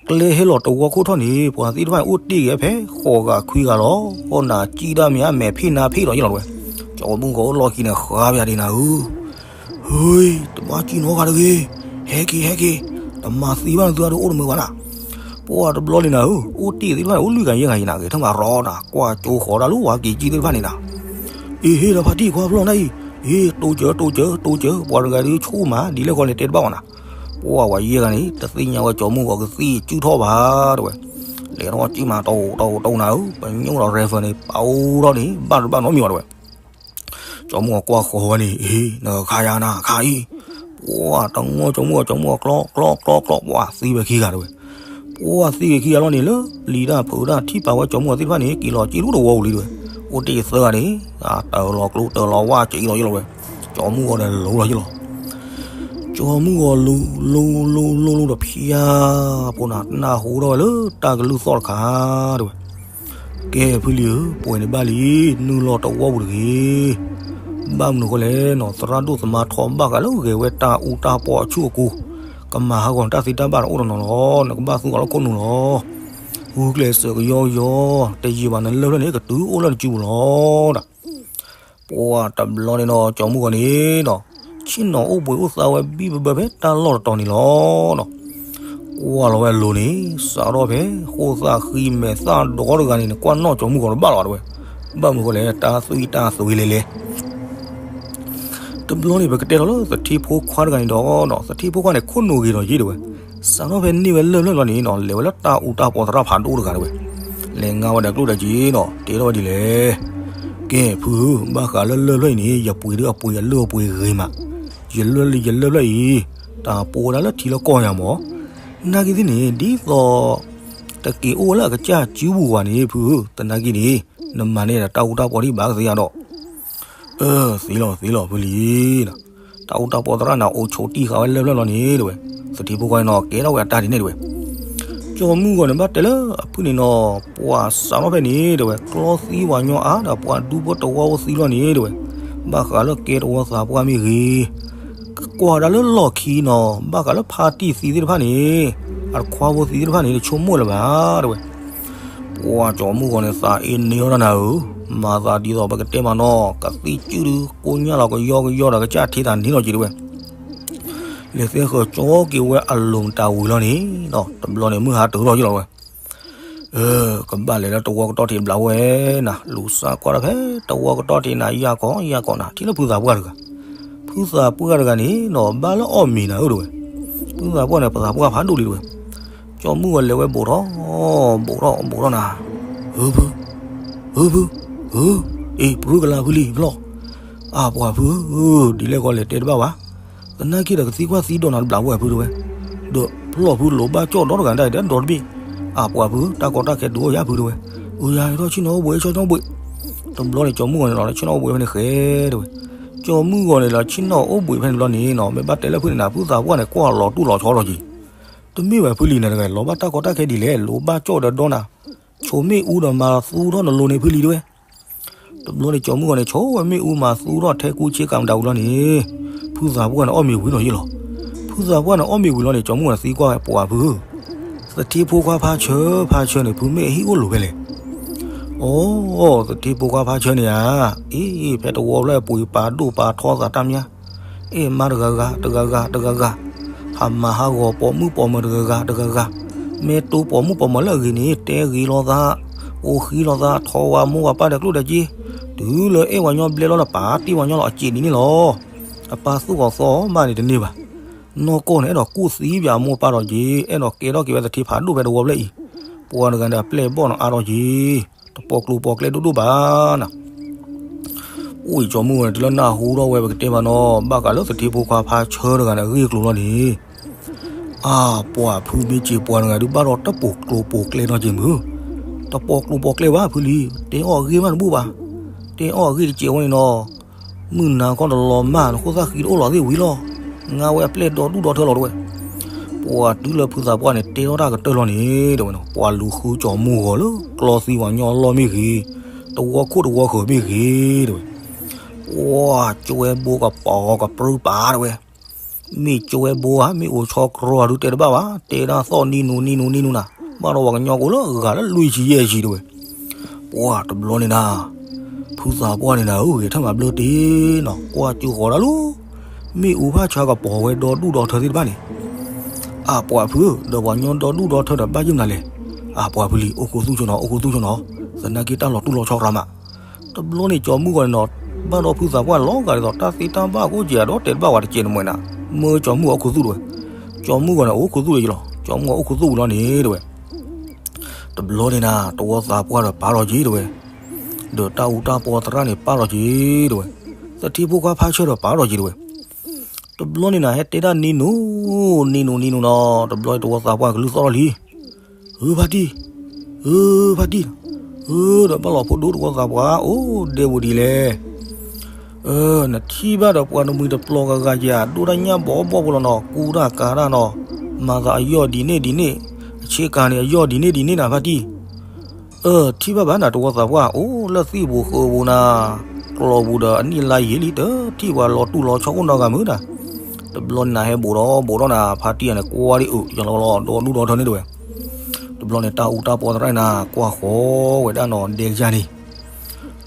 ကျဲဟဲလီၤတဝီခိၣ်ထီၣ်န့ၣ် ပှၤသ့ၣ်တဖၣ်န့ၣ်အိၣ်တ့ၢ်က့ၤဖဲဃိးဂၤခွံဂၤလီၤ. ဃိနၤစံၣ်ဒၣ်မ့ၢ်အမဲာ်ဖံးနါဖံးဒီးယလီၤတဲဝဲ. ကၠီမုၢ်ဂီၤအိၣ်လီၢ်ခံန့ၣ် ဃါပယၤဒံးနၤဧၢ. ဟ့ၣ် တဘၣ်စံၣ်နီတဂၤတဂ့ၤ, ဟဲက့ၤ ဟဲက့ၤ, တမၤသံဘၣ်နသုအတအိၣ်တမုာ်ဘၣ်နၤ. ပှၢ်တဘျီန့ၣ်နၤဧၢ, အိၣ်တ့ၢ်သ့ၣ်တဖၣ်န့ၣ် အိၣ်လွံၢ်ဂၤယဲၢ်ဂၤယံၤနၤ, ဂဲၤထၢၣ်မးရီနၤ, ကွၢ်ကၠိဃီၤဒၣ်လၢဝၤက့ၤကံၣ်သ့ၣ်တဖၣ်န့ၣ်နၤ. အ့ဟ့ၣ် ဒီးဖါတံၢ်ခွါဖျီၣ်နၤအံၤ, အ့ တိစၢၤ တိစၢၤ တိစၢၤ, ပှၤတဂၤဒုးဆိၣ်မး ဒ်လဲၣ်ဃီန့ၣ်တဲတဘၣ်ဘၣ်နၤ. ပှၢ်ဝဲယဲၢ်ဂၤန့ၣ် တသ့ၣ်ညါဝဲကၠီမုၢ်ဂီၤကသံၣ်စုၣ်ထီၣ်ဘၣ်တဲဝဲ. လဲၤထီၣ်စံၣ်မး တိတိတိနၤဧၢ, ပညိၣ်ဒီး rifle န့ၣ် ပာ်အိၣ်ထီၣ်န့ၣ် ဘၣ်တဘၣ်နီတမံၤဘၣ်တဲဝဲ. ကၠီမုၢ်ဂီၤကွၢ်ဃီၤဝဲန့ၣ်, အ့ နကခါယၤနၤ ခါအံၤ. ပှၢ်တငီၢ်ကၠီမုၢ်ဂီၤ, ကၠီမုၢ်ဂီၤကျီ ကျီ ကျီ ကျီ, ပှၢ်သံဝဲခံဂၤတဲဝဲ. ပှၢ်သံဝဲခံဂၤလီၤန့ၣ် လၢပျံၤတၢ်ဖုးတၢ်ထံၣ်ပာ်ဝဲကၠီမုၢ်ဂီၤသ့ၣ်တဖၣ်န့ၣ် က့ၤလီၤစံၣ်လီၤတဝီပူၤလံတဲဝဲ. အိၣ်တ့ၢ်သၢဂၤန့ၣ် တၢ်လီၤကျိ တၢ်လီၤဝါစံၣ်လီၤယလီၤတဲဝဲ. ကၠီမုၢ်ဂီၤဒီးလိၤလီၤယလီၤ. ကၠီမုၢ်ဂီၤလိၤလိၤလိၤလိၤဒီးဖၠါ ဖိနၤ နၢ်ဟူထီၣ်ဝဲလၢတၢ်ကလုၢ်သီၣ်တခါတဲဝဲ. ကဲဖုလံၤဧၢ, ပှဲၤန့ၣ်ဘၣ်လံ, နုာ်လီၤတဝီပူၤတဂ့ၤ. ဘၣ်မနုၤဃိလဲၣ်နီၤ, သရၣ်ဒိၣ်သမါထီဘၣ်ဃးလၢဂဲၤဝဲတၢ်အူတၢ်ပီအဆူၣ်အကိၤ, ကမၤဟးဂီၤတၢ်သ့တၢ်ဘၣ်တအိၣ်တနီၤလီၤ. နကဘၣ်သူအီၤလၢခိၣ်နူာ်လီၤ. ဂုာ်ကျဲးစၢးကယီကယီ, တယံာ်ဘၣ်နလၢၢ်ဖျၢၣ်န့ၣ် ကတုၤအိၣ်လၢနစုပူၤလီၤဒီး ပှၤတဘျီန့ၣ်ဒီး ကၠီမုၢ်ဂီၤန့ၣ်ဒီး ဆ့ၣ်နီၤအိၣ်ဘှံးအိၣ်သါဝဲဘံၣ်ဘၢဘၢဖဲတၢ်လီၢ်တတီၤန့ၣ်လီၤ. ကွၢ်လီၤဝဲအလိၤန့ၣ် စးထီၣ်ဖဲ ဃိၣ်သၣ်ဃံမဲာ်သၣ်ဒီတဂၤန့ၣ် နကွၢ်နီၣ်ကၠီမုၢ်ဂီၤတဘၣ်လီၤတဲဝဲ. ဘၣ်မနုၤဃိလဲၣ် တၢ်သွံၣ်တၢ်သွံလဲၤလဲၤ တဘျီန့ၣ် ပကတဲလီၤလၢသထ့ဖိခွါတဂၤန့ၣ်ဒီး သထ့ဖိခွါန့ၣ် ခိၣ်နူာ်ဂ့ၤဒီးယ့ၢ်တဲဝဲ. စးထီၣ်ဖဲန့ၢ်ဝဲလၢၢ်ဖျၢၣ်လီၤန့ၣ်နီၤ လဲၤဝဲလၢတၢ်အူတၢ်ပီသရၣ်ဖးဒိၣ်တဂၤတဲဝဲ. လဲၤငါဝဲဒီးကျိၣ်ဒီးစ့နီၤ တဲထီၣ်ဝဲဒ်လဲၣ်. ကဲ ဖုဧၢ, ဘၣ်ဃးလၢလၢၢ်ဖျၢၣ်အံၤန့ၣ် ယပှ့ၤဒုးအပှ့ၤအလၢၢ်အပှ့ၤဂ့ၤမး, ယလၢၢ်လၢယလၢၢ်ဖျၢၣ်အံၤ တၢ်ပိဝဲဒၣ်လၢထံလၢကီၢ်ယၤမး. နာ်က့သ့ၣ်န့ၣ် ဒ်သိး တက့ၤအိၣ်ဝဲလၢအကစၢ်စုပူၤဝဲန့ၣ် ဖုဧၢ, သနာ်က့န့ၣ် နမၤန့ၢ်ဒီးတၢ်အူတၢ်ပီဒံးဘၣ်ကသ့ဧါဒီး အၢ သ့လီၤသ့လီၤဖုလံ. တၢ်အူတၢ်ပီသရၣ်န့ၣ် အိၣ်ဆိးတံၢ်ဃာ်ဝဲလၢၢ်ဖျၢၣ်လီၤန့ၣ်တဲဝဲ. သထ့ဖိခွါန့ၣ်နီၤ ကဲထီၣ်ဝဲအတၢ်ဒ်န့ၣ်တဲဝဲ. ကၠီမုၢ်ဂီၤန့ၣ် ဘၣ်တဲလၢအဖုၣ်န့ၣ်နီၤ ပှၤစးထီၣ်ဖဲန့ၣ်တဲဝဲ ကျီသံဝၤညီအါဒီး ပှၤဒူဖိတဝီဖိသံလီၤန့ၣ်တဲဝဲ. ဘၣ်ဃးလၢကဲတဝီသးပှၢ်မ့ၢ်ဂ့ၤ, ကကွၢ်ဒၣ်လၢလီၢ်ခံနီၤ ဘၣ်ဃးလၢဖါတံၢ်သံသ့ၣ်တဖၣ်န့ၣ် အတခွါဖိသံသ့ၣ်တဖၣ်န့ၣ် တဆိကမိၣ်လၢၤဘၣ်တဲဝဲ. ပှၤကၠီမုၢ်ဂီၤန့ၣ် သးအ့န့ထီၣ်တၢ်နၤဧၢ, မၤသးဒ်သိးပကတဲမးနီၤ ကသံၣ်စုၣ်ဒုးကိညၢ်လီၤကယီကယီဒီး ကစၢ်ထံသးန့ၣ်လီၤက့ၤတဲဝဲ. လဲၤသ့ဃၢၤကၠီက့ၤဝဲအလိၤမတၤဝံၤလီၤန့ၣ်ဒီး တဘျီန့ၣ် မုၢ်ဟါတုၤထီၣ်ယ့ၢ်လီၤတဲဝဲ. အၢ ကဘၣ်လဲၤလၢတဝီကတီၢ်ထံးဘျးဝဲနၤ, လူၤစးကွၢ်ထီၣ်ဖဲတဝီကတီၢ်ထံးနၤ ယၢ်ကီၢ်ယၢ်ကီၢ်နၤ ထံၣ်လၢဖုသးပှၢ်တဂၤ, ဖုသးပှၢ်တဂၤန့ၣ်နီၤ ဘၣ်လၢအီၣ်မ့ၤနၤဧၢတဲဝဲ. ဖုသးပှၢ်န့ၣ် ပသးပှၢ်ဖးဒိၣ်လံတဲဝဲ. ကၠီမုၢ်ဂီၤလဲၤဝဲဘူးထီၣ် ဘူးထီၣ်ဘူးထီၣ်နၤ, ဧၢဖု ဧၢဖု ဧၢ, အ့ ပရူၢ်ကလာ်ဖုလံဖျီၣ်, အပှၤဖုဧၢ, ဒ်လဲၣ်ဃီလဲၤတဲတဘၣ်ဘၣ်, သနာ်က့ဒီးကသံကွၢ်သံဒိးနၤတဘျးဝဲဖုတဲဝဲ, ဒီးဖျီၣ်ဖုလိာ်ဘၣ်ကၠီၣ်ဒီတဂၤဒၣ်ဒီးဒီတဘ့ၣ်, အပှၤဖုဧၢ တၢ်ကီတၢ်ခဲဒုးအိၣ်ယၤဖုတဲဝဲ, အၢ ယၤထီၣ်ဆ့ၣ်နီၤအိၣ်ဘှံးဆ့ၣ်နီၤအိၣ်ဘှံး, တဘျီန့ၣ် ကၠီမုၢ်ဂီၤန့ၣ်လီၤလၢဆ့ၣ်နီၤအိၣ်ဘှံးဖဲန့ၣ်ဃဲတဲဝဲ, ကၠီမုၢ်ဂီၤန့ၣ်လီၤဆ့ၣ်နီၤအိၣ်ဘှံးဖဲန့ၣ်တဘျီန့ၣ်နီၤ မ့ၢ်ဘၣ်တဲလၢဖုန့ၣ်နၤ ဖုသးပှၢ်န့ၣ် ကွၢ်လီၤတူၢ်လီၤဆီလီၤက့ၤ တမ့ၢ်ဝဲဖုလံနၤတဂၤ လီၤဘၣ်တၢ်ကီတၢ်ခဲဒ်လဲၣ် လိၤဘၣ်ကၠီၣ်ဒီးဒီနၤ, ဆိးမ့ၣ်အူဒီးမၤသူထီၣ်နလိၤန့ၣ်ဖုလံတဲဝဲ. တဘျီန့ၣ် ကၠီမုၢ်ဂီၤန့ၣ် ဆိးဝဲမ့ၣ်အူမၤသူထီၣ်ထဲကူဆ့ကၤမတၤဝံၤလီၤန့ၣ်, ဖုသးပှၢ်န့ၣ်အီၣ်မ့ၤဝံၤလီၤယ့ၢ်လီၤ. ဖုသးပှၢ်န့ၣ်အီၣ်မ့ၤဝံၤလီၤန့ၣ် ကၠီမုၢ်ဂီၤန့ၣ်သံကွၢ်ပှၤဖုဧၢ, သထ့ဖိခွါဖါဆၢ ဖါဆၢန့ၣ် ဖုမ့ၢ်အဟံၣ်အိၣ်လိၤဖဲလဲၣ်. အိ သထ့ဖိခွါဖါဆၢန့ၣ်ဧါ, အ့ ဖဲတဝီဖျၢၣ်ပှ့ၤပာ်ဒိၣ်ပာ်ထီသးတၢ်မါ အဲၣ်မါတဂၤဂၤ တဂၤဂၤ တဂၤဂၤ, ဟးမၤဟးဂီၤပိာ်မုၣ်ပိာ်မၢၤတဂၤဂၤ တဂၤဂၤ, မ့ၢ်တိပိာ်မုၣ်ပိာ်မၢၤလၢအဂ့ၤန့ၣ် တဲဂ့ၤလိာ်သး, အိၣ်ဃံလိာ်သး ထီဝဲမိၢ်ဝဲပၢ်ဒီးကျိၣ်ဒီးစ့, တုၤလၢအဲၣ်ဝဲညီဘျဲလီၤလၢ ပာ်တ့ၢ်ဝဲညီလီၤ အစ့ဒ်န့ၣ်လီၤ. အပၢ်သူၣ်ကီၤသီမးန့ၣ်တန့ၢ်ဘၣ်. နီၢ်ကီၢ်န့ၣ် အဲၣ်ဒိးကူၣ်သံပၠးမိၢ်ပၢ်ဒီးက့ၤ အဲၣ်ဒိးကဲထီၣ်က့ၤဝဲသထ့ဖးဒိၣ်ဖဲတဝီဖျၢၣ်အံၤ, ပှၤတဂၤန့ၣ်အပျဲၢ်ဘီၣ်နီၤအါထီၣ်က့ၤ, တပိာ်ကျိၤပိာ်ကျဲဒိၣ်ဒိၣ်ဘၣ်နၤ အိၣ်အံၤကၠီမုၢ်ဝဲန့ၣ် တုၤလၢနၢ်ဟူထီၣ်ဝဲ ပကတဲမးနီၤ ဘၣ်ဃးလၢသထ့ဖိခွါဖါဆၢတဂၤန့ၣ် အဂ့ၢ်အကျိၤလီၤန့ၣ်, အါ ပှၤဖုမ့ၢ်စ့ပှၤတဂၤဒုးဘၣ်ဒီးတပိာ်ကျိၤပိာ်ကျဲနီတက့ၢ်မုၢ်, တပိာ်ကျိၤပိာ်ကျဲဘၣ်ဖုလံ, တဲအီၣ်အဂ့ၢ်မးတဘူၣ်ဘၣ်, တဲအီၣ်အဂ့ၢ်တစဲးဝဲန့ၣ်နီၤ, မုၢ်နၤခီတလီၤမၢ် နခိၣ်သၣ်ဃံတအိၣ်လီၤသ့ၣ်ဝံၤလီၤ, ငါဝဲအပျဲၢ်ဒီဒူၣ်ဒီထၢလီၤတဲဝဲ. ပှၤတုၤလၢဖုသးပှၢ်န့ၣ် တဲထီၣ်တၢ်ကတၢၢ်လီၤန့ၣ် တဲဝဲနီၤ ပှၤလူၤဃုကၠီမုၢ်ဂီၤလၢကျီသံဝၤညီအလီၢ်မ့ၢ်ဂ့ၤ, တဝီခိၣ်တဝီဃၢၤမ့ၢ်ဂ့ၤ တဲဝဲ, ပှၤကၠွဲဘိကပီၤကပြုၢ်ပာ်တဲဝဲ, မ့ၢ်ကၠွဲဘိဧါ မ့ၢ်အိၣ်ဆီကြီဒုးတဲတဘၣ်ဘၣ်, တဲဒၣ်သီၣ်နံၤနူၤနံၤနူၤနံၤနူၤနၤ, ဘၣ်ဒီးပှၤကညီကိးလၢအဂၤလၢလွံၢ်ဆံယဲၢ်ဆံတဲဝဲ. ပှၤတဘျီန့ၣ်နၤ, ဖုသးပှၢ်န့ၣ်နၤဧၢ ဂဲၤထၢၣ်မၤဘျၢတ့ၢ်နီၤ ကွၢ်ကၠူဃီၤဒၣ်လီၤ, မ့ၣ်အူဖးဆါကပီၤဝဲဒီဒူၣ်ဒီထၢသ့ၣ်တဖၣ်န့ၣ်, အါ ပှၤဖုဧၢ ဒီးပှၤညီဒီဒူၣ်ဒီထၢဒီးဘၣ်ယုၢ်မနုၤလဲၣ်, အါ ပှၤဖုလံ အိၣ်ခိးသူၣ်ဆိနီၤ အိၣ်ခိးသူၣ်ဆိနီၤ, သနာ်က့တၢ်လီၤတူၢ်လီၤဆီရၤမး. တဘျီန့ၣ်ကၠီမုၢ်ဂီၤန့ၣ်နီၤ, ဘၣ်ဒီးဖုသးပှၢ်လီၤဂာ်ဒ်သိး တၢ်သ့တၢ်ဘၣ်ကိးကဲးဒီးတဲတဘၣ်ဝဲတကဲးနမဲာ်နၤ, မၢကၠီမုၢ်ဂီၤအိၣ်ခိးသူၣ်တဲဝဲ, ကၠီမုၢ်ဂီၤန့ၣ် အိၣ်ခိးသူၣ်လီၤယ့ၢ်လီၤ, ကၠီမုၢ်ဂီၤအိၣ်ခိးသူၣ်ဝံၤလီၤန့ၣ်တဲဝဲ တဘျီန့ၣ်နၤ တဝီသးပှၢ်ဒီးပာ်လီၤက့ၤတဲဝဲ, ဒီးတၢ်အူတၢ်ပီသရၣ်န့ၣ်ပာ်လီၤက့ၤတဲဝဲ, သထ့ဖိခွါဖါဆၢဒီးပာ်လီၤက့ၤတဲဝဲ, တဘျီန့ၣ်နၤ ဟဲတဲတၢ်နံၤနူၤ, နံၤနူၤနံၤနူၤနီၤ, တဘျီတဝီသးပှၢ်ကလုၢ်သီၣ်ထီၣ်လံ, ဧၢဖါတံၢ်, ဧၢဖါတံၢ်, ဧၢ ဒီးဘၣ်လီၤဖိဒိၣ်တဝီသးပှၢ် အိၣ်ဒဲပူၤဒ်လဲၣ် နထံၣ်ဘၣ်ဒီးပှၤတမှံၤတပျီၤဂၤဂၤယၤ ဒိၣ်တၢ်ညၣ်ဘီဘီဖိလီၤနီၤ, ကူတၢ်ကၤတၢ်နီၤ, မၤသးအယီၢ်ဒ်န့ၣ်ဒ်န့ၣ်, အဆ့ကၤန့ၣ် အယီၢ်ဒ်န့ၣ်ဒ်န့ၣ်နၤဖါတံၢ်, အၢ ထံၣ်ဘၣ်ဘၣ်နၤ တဝီသးပှၢ် အိၣ်လၢသံၣ်ပူၤဃုာ်ပူၤနၤ, ကျီၢ်ပူၤဒီးအနံၣ်လါယံာ်လံ တထံၣ်ပှၤလီၤတူၢ်လီၤဆီအိၣ်နီတဂၤမုၢ်နၤ. တဘျီန့ၣ်နၤဟဲဘူးဒီးဘူးဒီးနၤ ဖါတံၢ်ယၤန့ၣ် ကွၢ်ဒံးအုး ယလီၤလီၤဒီးဒူၣ်ဒီးထၢန့ၣ်တဝဲ. တဘျီန့ၣ် တၢ်အူတၢ်ပီသရၣ်နၤ ကွၢ်ဃီဝဲဒၣ်နီၤ ဒဲကယၤန့ၣ်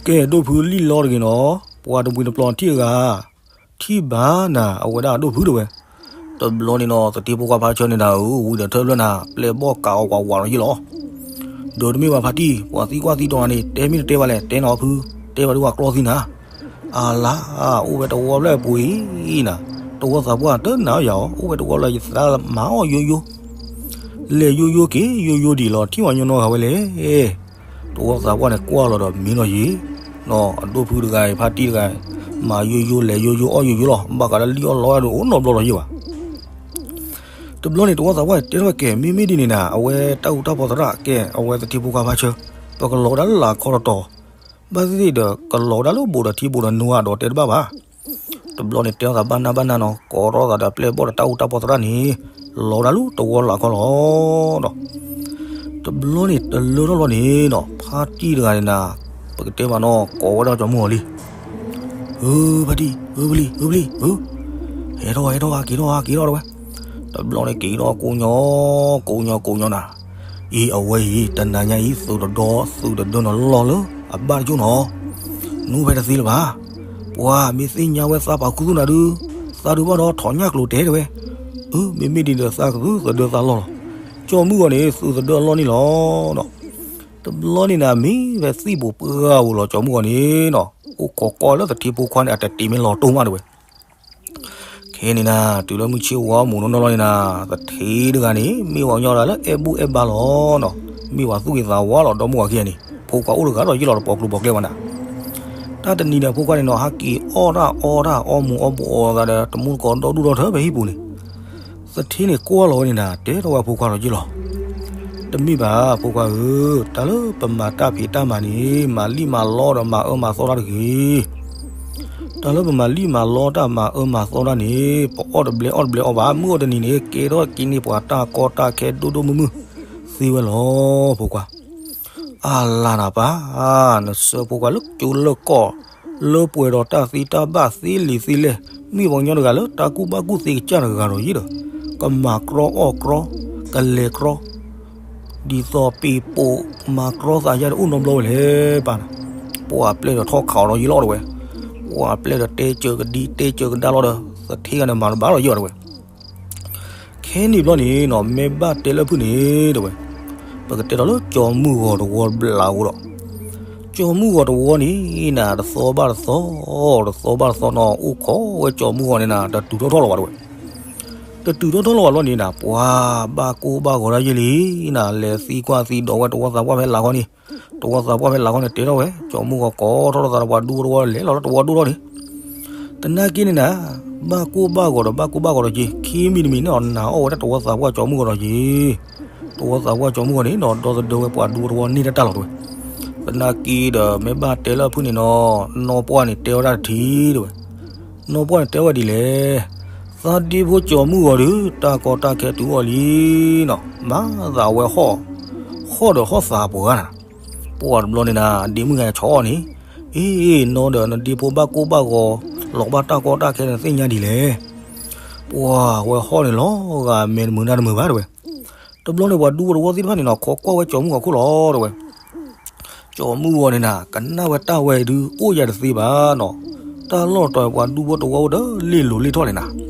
ကဲ ဒိၣ်ဖုလံၣ်လီတဂ့ၤနီၤ, ပှၤတမှံၤတပျီၤထံၣ်အဂၤ ထံၣ်ဘၣ်နၤ အဝဲဒၣ်ဒိၣ်ဖုတဝဲ. တဘျီန့ၣ်နီၤ သထ့ဖိခွါဖါဆၢန့ၣ်နၤဧၢ ဝံၤဒီးထၢဖျၢၣ်နၤ ပျဲၢ်ဘီၣ်ကးအီၤကွၢ်ဝးလီၤယ့ၣ်လီၤ. ဒီးတမ့ၢ်ဘၣ်ဖါတံၢ် ပှၤသံကွၢ်သံဒိးနၤန့ၣ် တဲမ့ၢ်တတဲဘၣ်လဲၣ် တဲနီၤဖု, တဲဘၣ်ဒုးဝဲကျီသံနၤ. အလါ, အိၣ်ဝဲတဝီဖျၢၣ်အပူၤအံၤနၤ, တဝီသးပှၢ်တနာ်ယၤအီၤ အိၣ်ဝဲတဝီဖျၢၣ်ယသးမၤအီၣ်ယိယိ လဲၤယိယိက့ၤယိယိဒံးလီၤ ထံၣ်ဝဲညီနီတဂၤဝဲလဲၣ်. တဝီသးပှၢ်န့ၣ်ကွၢ်လီၤဒီးမံလီၤယံၤ, အဒိၣ်ဖုတဂၤအံၤ ဖါတံၢ်တဂၤအံၤ မၤယိယိလဲၤယိယိအီၣ်ယိယိလီၤ ဘၣ်ဃးလၢလံၣ်အီၣ်လီအီၣ်ဒုးအိၣ်နီတဘျီလီၤယ့ၣ်ဘၣ်. တဘျီန့ၣ် တဝီသးပှၢ်တဲထီၣ်ဝဲကဲ မ့မ့ၢ်ဒ်န့ၣ်နၤ အဝဲတၢ်အူတၢ်ပီသရၣ်ကဲ အဝဲသထ့ဖိခွါဖါဆၢ, ပကလီၤဝဲဒၣ်လၢလၢ်ခီတတီၤ, ဘၣ်သ့ၣ်သ့ၣ်ဒီးကလီၤဝဲဒၣ်လၢဘူးဒီးထံဘူးဒီးနိအၤဒီးတဲတဘၣ်ဘၣ်. တဘျီန့ၣ်တဲထီၣ်သးဘၣ်နၢ်ဘၣ်နၢ်နီၤ ကိးထီၣ်သးဒီးပျဲၢ်ဘီၣ်ဒီးတၢ်အူတၢ်ပီသရၣ်န့ၣ် လီၤဝဲဒၣ်လၢတဝီလၢ်ခီလီၤဒီး တဘျီန့ၣ်တလၢထီၣ်ဘျီန့ၣ်နီၤ ဖါတံၢ်တဂၤန့ၣ်နၤ ပကတဲမးနီၤ ကိးဝဲဒၣ်ကၠီမုၢ်ဂီၤလံ. ဧၢ ဖါတံၢ် ဧၢ ပလံၤ ဧၢ ပလံၤ ဧၢ, ဟဲထီၣ် ဟဲထီၣ် က့ၤထီၣ် က့ၤထီၣ်တဝဲ. တဘျီန့ၣ်က့ၤထီၣ်ကိးညီ ကိးညီ ကိးညီနၤ, အံၤ အဝဲအံၤ တနၤညါအံၤ သုးတဒီ သုးတဒၢနီၤလီၢ်လၢအဘၣ်တကၠိနီၤ, နူဖဲတသ့လၢၤဘၣ်. ပှၤမ့ၢ်သ့ၣ်ညါဝဲသးပာ်ခူသူၣ်နၤဒုး သးဒုးဘၣ်ဒီးထီၣ်ညၣ်ကျိၤတဲတဝဲ. အၢ မ့မ့ၢ်ဒ်ဒီးသးကသုးသဒၢသးလီၢ်လီၤ. ကၠီမုၢ်ဂီၤန့ၣ် သုးသဒၢအလီၢ်န့ၣ်လီၤ. တဘျီန့ၣ်နၤ မ့ၢ်ဖဲသံၣ်ဘိးပှၢ်ဧိၤလီၤ ကၠီမုၢ်ဂီၤန့ၣ်နီၤ အိၣ်ခိးကွၢ်လၢသထ့ဖိခွါန့ၣ် အတတ့ၤမ့ၢ်လီၤတိၢ်မးတဝဲ. ခဲန့ၣ်နၤ တုၤလၢမုၢ်ဆ့ၣ်ဝါမူးနီၢ်နီၢ်လီၤန့ၣ်နၤ သထ့တဂၤန့ၣ် မ့ၢ်ပှၤကညီတဂၤလၢအဲၣ်ဘူၣ်အဲၣ်ဘါလီၤနီၤ, မ့ၢ်ပှၤသူၣ်ဂ့ၤသးဝါလီၤ ဒီမုၢ်ဂီၤခံဂၤန့ၣ် ဖိခွါအိၣ်တဂၤဒီးယ့ၢ်လီၤတပိာ်ကျိၤပိာ်ကျဲဝဲနၤ. တၢ်တနံၤဒီးဖိခွါန့ၣ်နီၤ ဟးက့ၤအီၣ်တၢ်အီတၢ်အီမူၤအီဘှီးအီၤသးဒီး တမူတကိးဒီဒူၣ်ဒီထၢဖဲဟံၣ်ပူၤန့ၣ် သထ့န့ၣ်ကွၢ်လီၤဝဲန့ၣ်နၤ တဲထီၣ်ဝဲဖိခွါဒီးယ့ၢ်လီၤ. တမ့ၢ်ဘၣ် ဖိခွါဧၢ, တၢ်လၢပမၤတၢ်ဖံးတၢ်မၤန့ၣ် မၤလံၣ်မၤလီဒီးမၤအၢမၤသီတၢ်တဂ့ၤ. တၢ်လၢပမၤလံၣ်မၤလီတၢ်မၤအၢမၤသီတၢ်န့ၣ် ပအီၣ်တဘျဲအီၣ်တဘျဲအီၣ်ဘၣ် မုၢ်အီၣ်တနံၤန့ၣ် ကဲထီၣ်က့ၤန့ၢ်ပှၤတၢ်ကီတၢ်ခဲဒိၣ်ဒိၣ်မုၢ်မုၢ်သ့ဝဲလီၤ ဖိခွါ. အလါနၤပၢ်, နဆှၢဖိခွါလၢကၠိလၢကီၢ် လၢပှဲၤဒီးတၢ်သ့တၢ်ဘၣ်သ့လံၤသ့လဲၢ်, မ့ၢ်ပှၤကညီတဂၤလၢတၢ်ကူၣ်ဘၣ်ကူၣ်သ့ကစၢ်တဂၤဒီးယ့ၢ်ဒီး ကမၤကြီအီၣ်ကြီ ကလဲၤကြီ ဒ်သိးပ့ၤပိာ်မၤကြီသးယါတအိၣ်နီတဘျီဝဲလဲၣ်ပၢ်နၤ. ပှၤပျဲၢ်ဒီးထီၣ်ခးအီၤဒီးယ့ၢ်လီၤတဝဲ, ပှၤပျဲၢ်ဒီးတဲစၢၤကဒံတဲစၢၤကဒါလီၤဒီး သထ့ဂၤန့ၣ်မၤတဘၣ်ဒီးယ့ၢ်လီၤတဝဲ. ခဲန့ၣ်ဘျီန့ၣ်နီၤ မ့ၢ်ဘၣ်တဲလၢဖုၣ်န့ၣ်တဝဲ, ပကတဲထီၣ်လၢကၠီမုၢ်ဂီၤတဝီဘျးအဃိဒီး, ကၠီမုၢ်ဂီၤတဝီန့ၣ်နၤ တသီဘၣ်တသီ, တသီဘၣ်တသီနီၤ အိၣ်ခိးဝဲကၠီမုၢ်ဂီၤန့ၣ်နၤ တတုၤထီၣ်ထီၣ်လီၤဘၣ်တဝဲ. တတုၤထီၣ်ထီၣ်လီၤဘၣ်ဘျီန့ၣ်နၤ ပှၤဘၣ်ကိၢ်ဘၣ်ဂီၤဒၣ်ယ့ၢ်လံနၤ လဲၤသံကွၢ်သံဒိးဝဲတဝီသးပှၢ်ဖဲလၢ်ခီန့ၣ်, တဝီသးပှၢ်ဖဲလၢ်ခီန့ၣ် တဲထီၣ်ဝဲ ကၠီမုၢ်ဂီၤကိးထီၣ်ထီၣ်သးဒီးပှၤဒူဖိတဝီလဲၤလီၤလၢတဝီဒိၣ်ထီၣ်န့ၣ် သနာ်က့န့ၣ်နၤ ဘၣ်ကိၢ်ဘၣ်ဂီၤဒီးဘၣ်ကိၢ်ဘၣ်ဂီၤဒီးက့ၤ ခံမံၤတမံၤန့ၣ်အီၤ နာ်အီၣ်ဝဲဒၣ်တဝီသးပှၢ်ကၠီမုၢ်ဂီၤဒီးက့ၤ, တဝီသးပှၢ်ကၠီမုၢ်ဂီၤန့ၣ်နီၤ ဒီသဒၢဝဲပှၤဒူဖိတဝီန့ၢ်တၢ်တၢ်လီၤတဝဲ. သနာ်က့ဒီး မ့ၢ်ဘၣ်တဲလၢအဖုၣ်န့ၣ်နီၤ နီၢ်ပှၢ်န့ၣ်တဲဝဲဒၣ်တထံၣ်တဝဲ, နီၢ်ပှၢ်န့ၣ်တဲဝဲဒ်လဲၣ်, သးဒ့ဖိကၠီမုၢ်ဂီၤဒီး တၢ်ကီတၢ်ခဲတုၤအီၤလံနီၤ မၤသးဝဲဟီၣ်, ဟီၣ်ဒီးဟီၣ်သးပှၢ်နၤ ပှၤတဘျီန့ၣ်နၤ ဒ့မုၣ်ဂၤဆီၣ်အီၤန့ၣ်, အ့ နီၢ်ဒီးနဒ့ဖိဘၣ်ကိၢ်ဘၣ်ဂီၤ, လီၤဘၣ်တၢ်ကီတၢ်ခဲန့ၣ်သ့ၣ်ညါဒ်လဲၣ်. ပှၤဝဲဟီၣ်န့ၣ်လီၤဂာ်မဲာ်တမုာ်နၢ်တမုာ်ဘၣ်တဝဲ. တဘျီန့ၣ်ပှၤဒူဖိတဝီသ့ၣ်တဖၣ်န့ၣ်နီၤ ခိးကွၢ်ဝဲကၠီမုၢ်ဂီၤခိၣ်လီၤတဝဲ. ကၠီမုၢ်ဂီၤန့ၣ်နၤ ကနၣ်ဝဲတၢ်ဝဲဒုး အိၣ်ယၤတသ့ဘၣ်နီၤ. တၢ်လီၢ်တတီၤပှၤဒူဖိတဝီဖိဒီးလ့ၣ်လိၤလ့ၣ်ထီၣ်န့ၣ်နၤ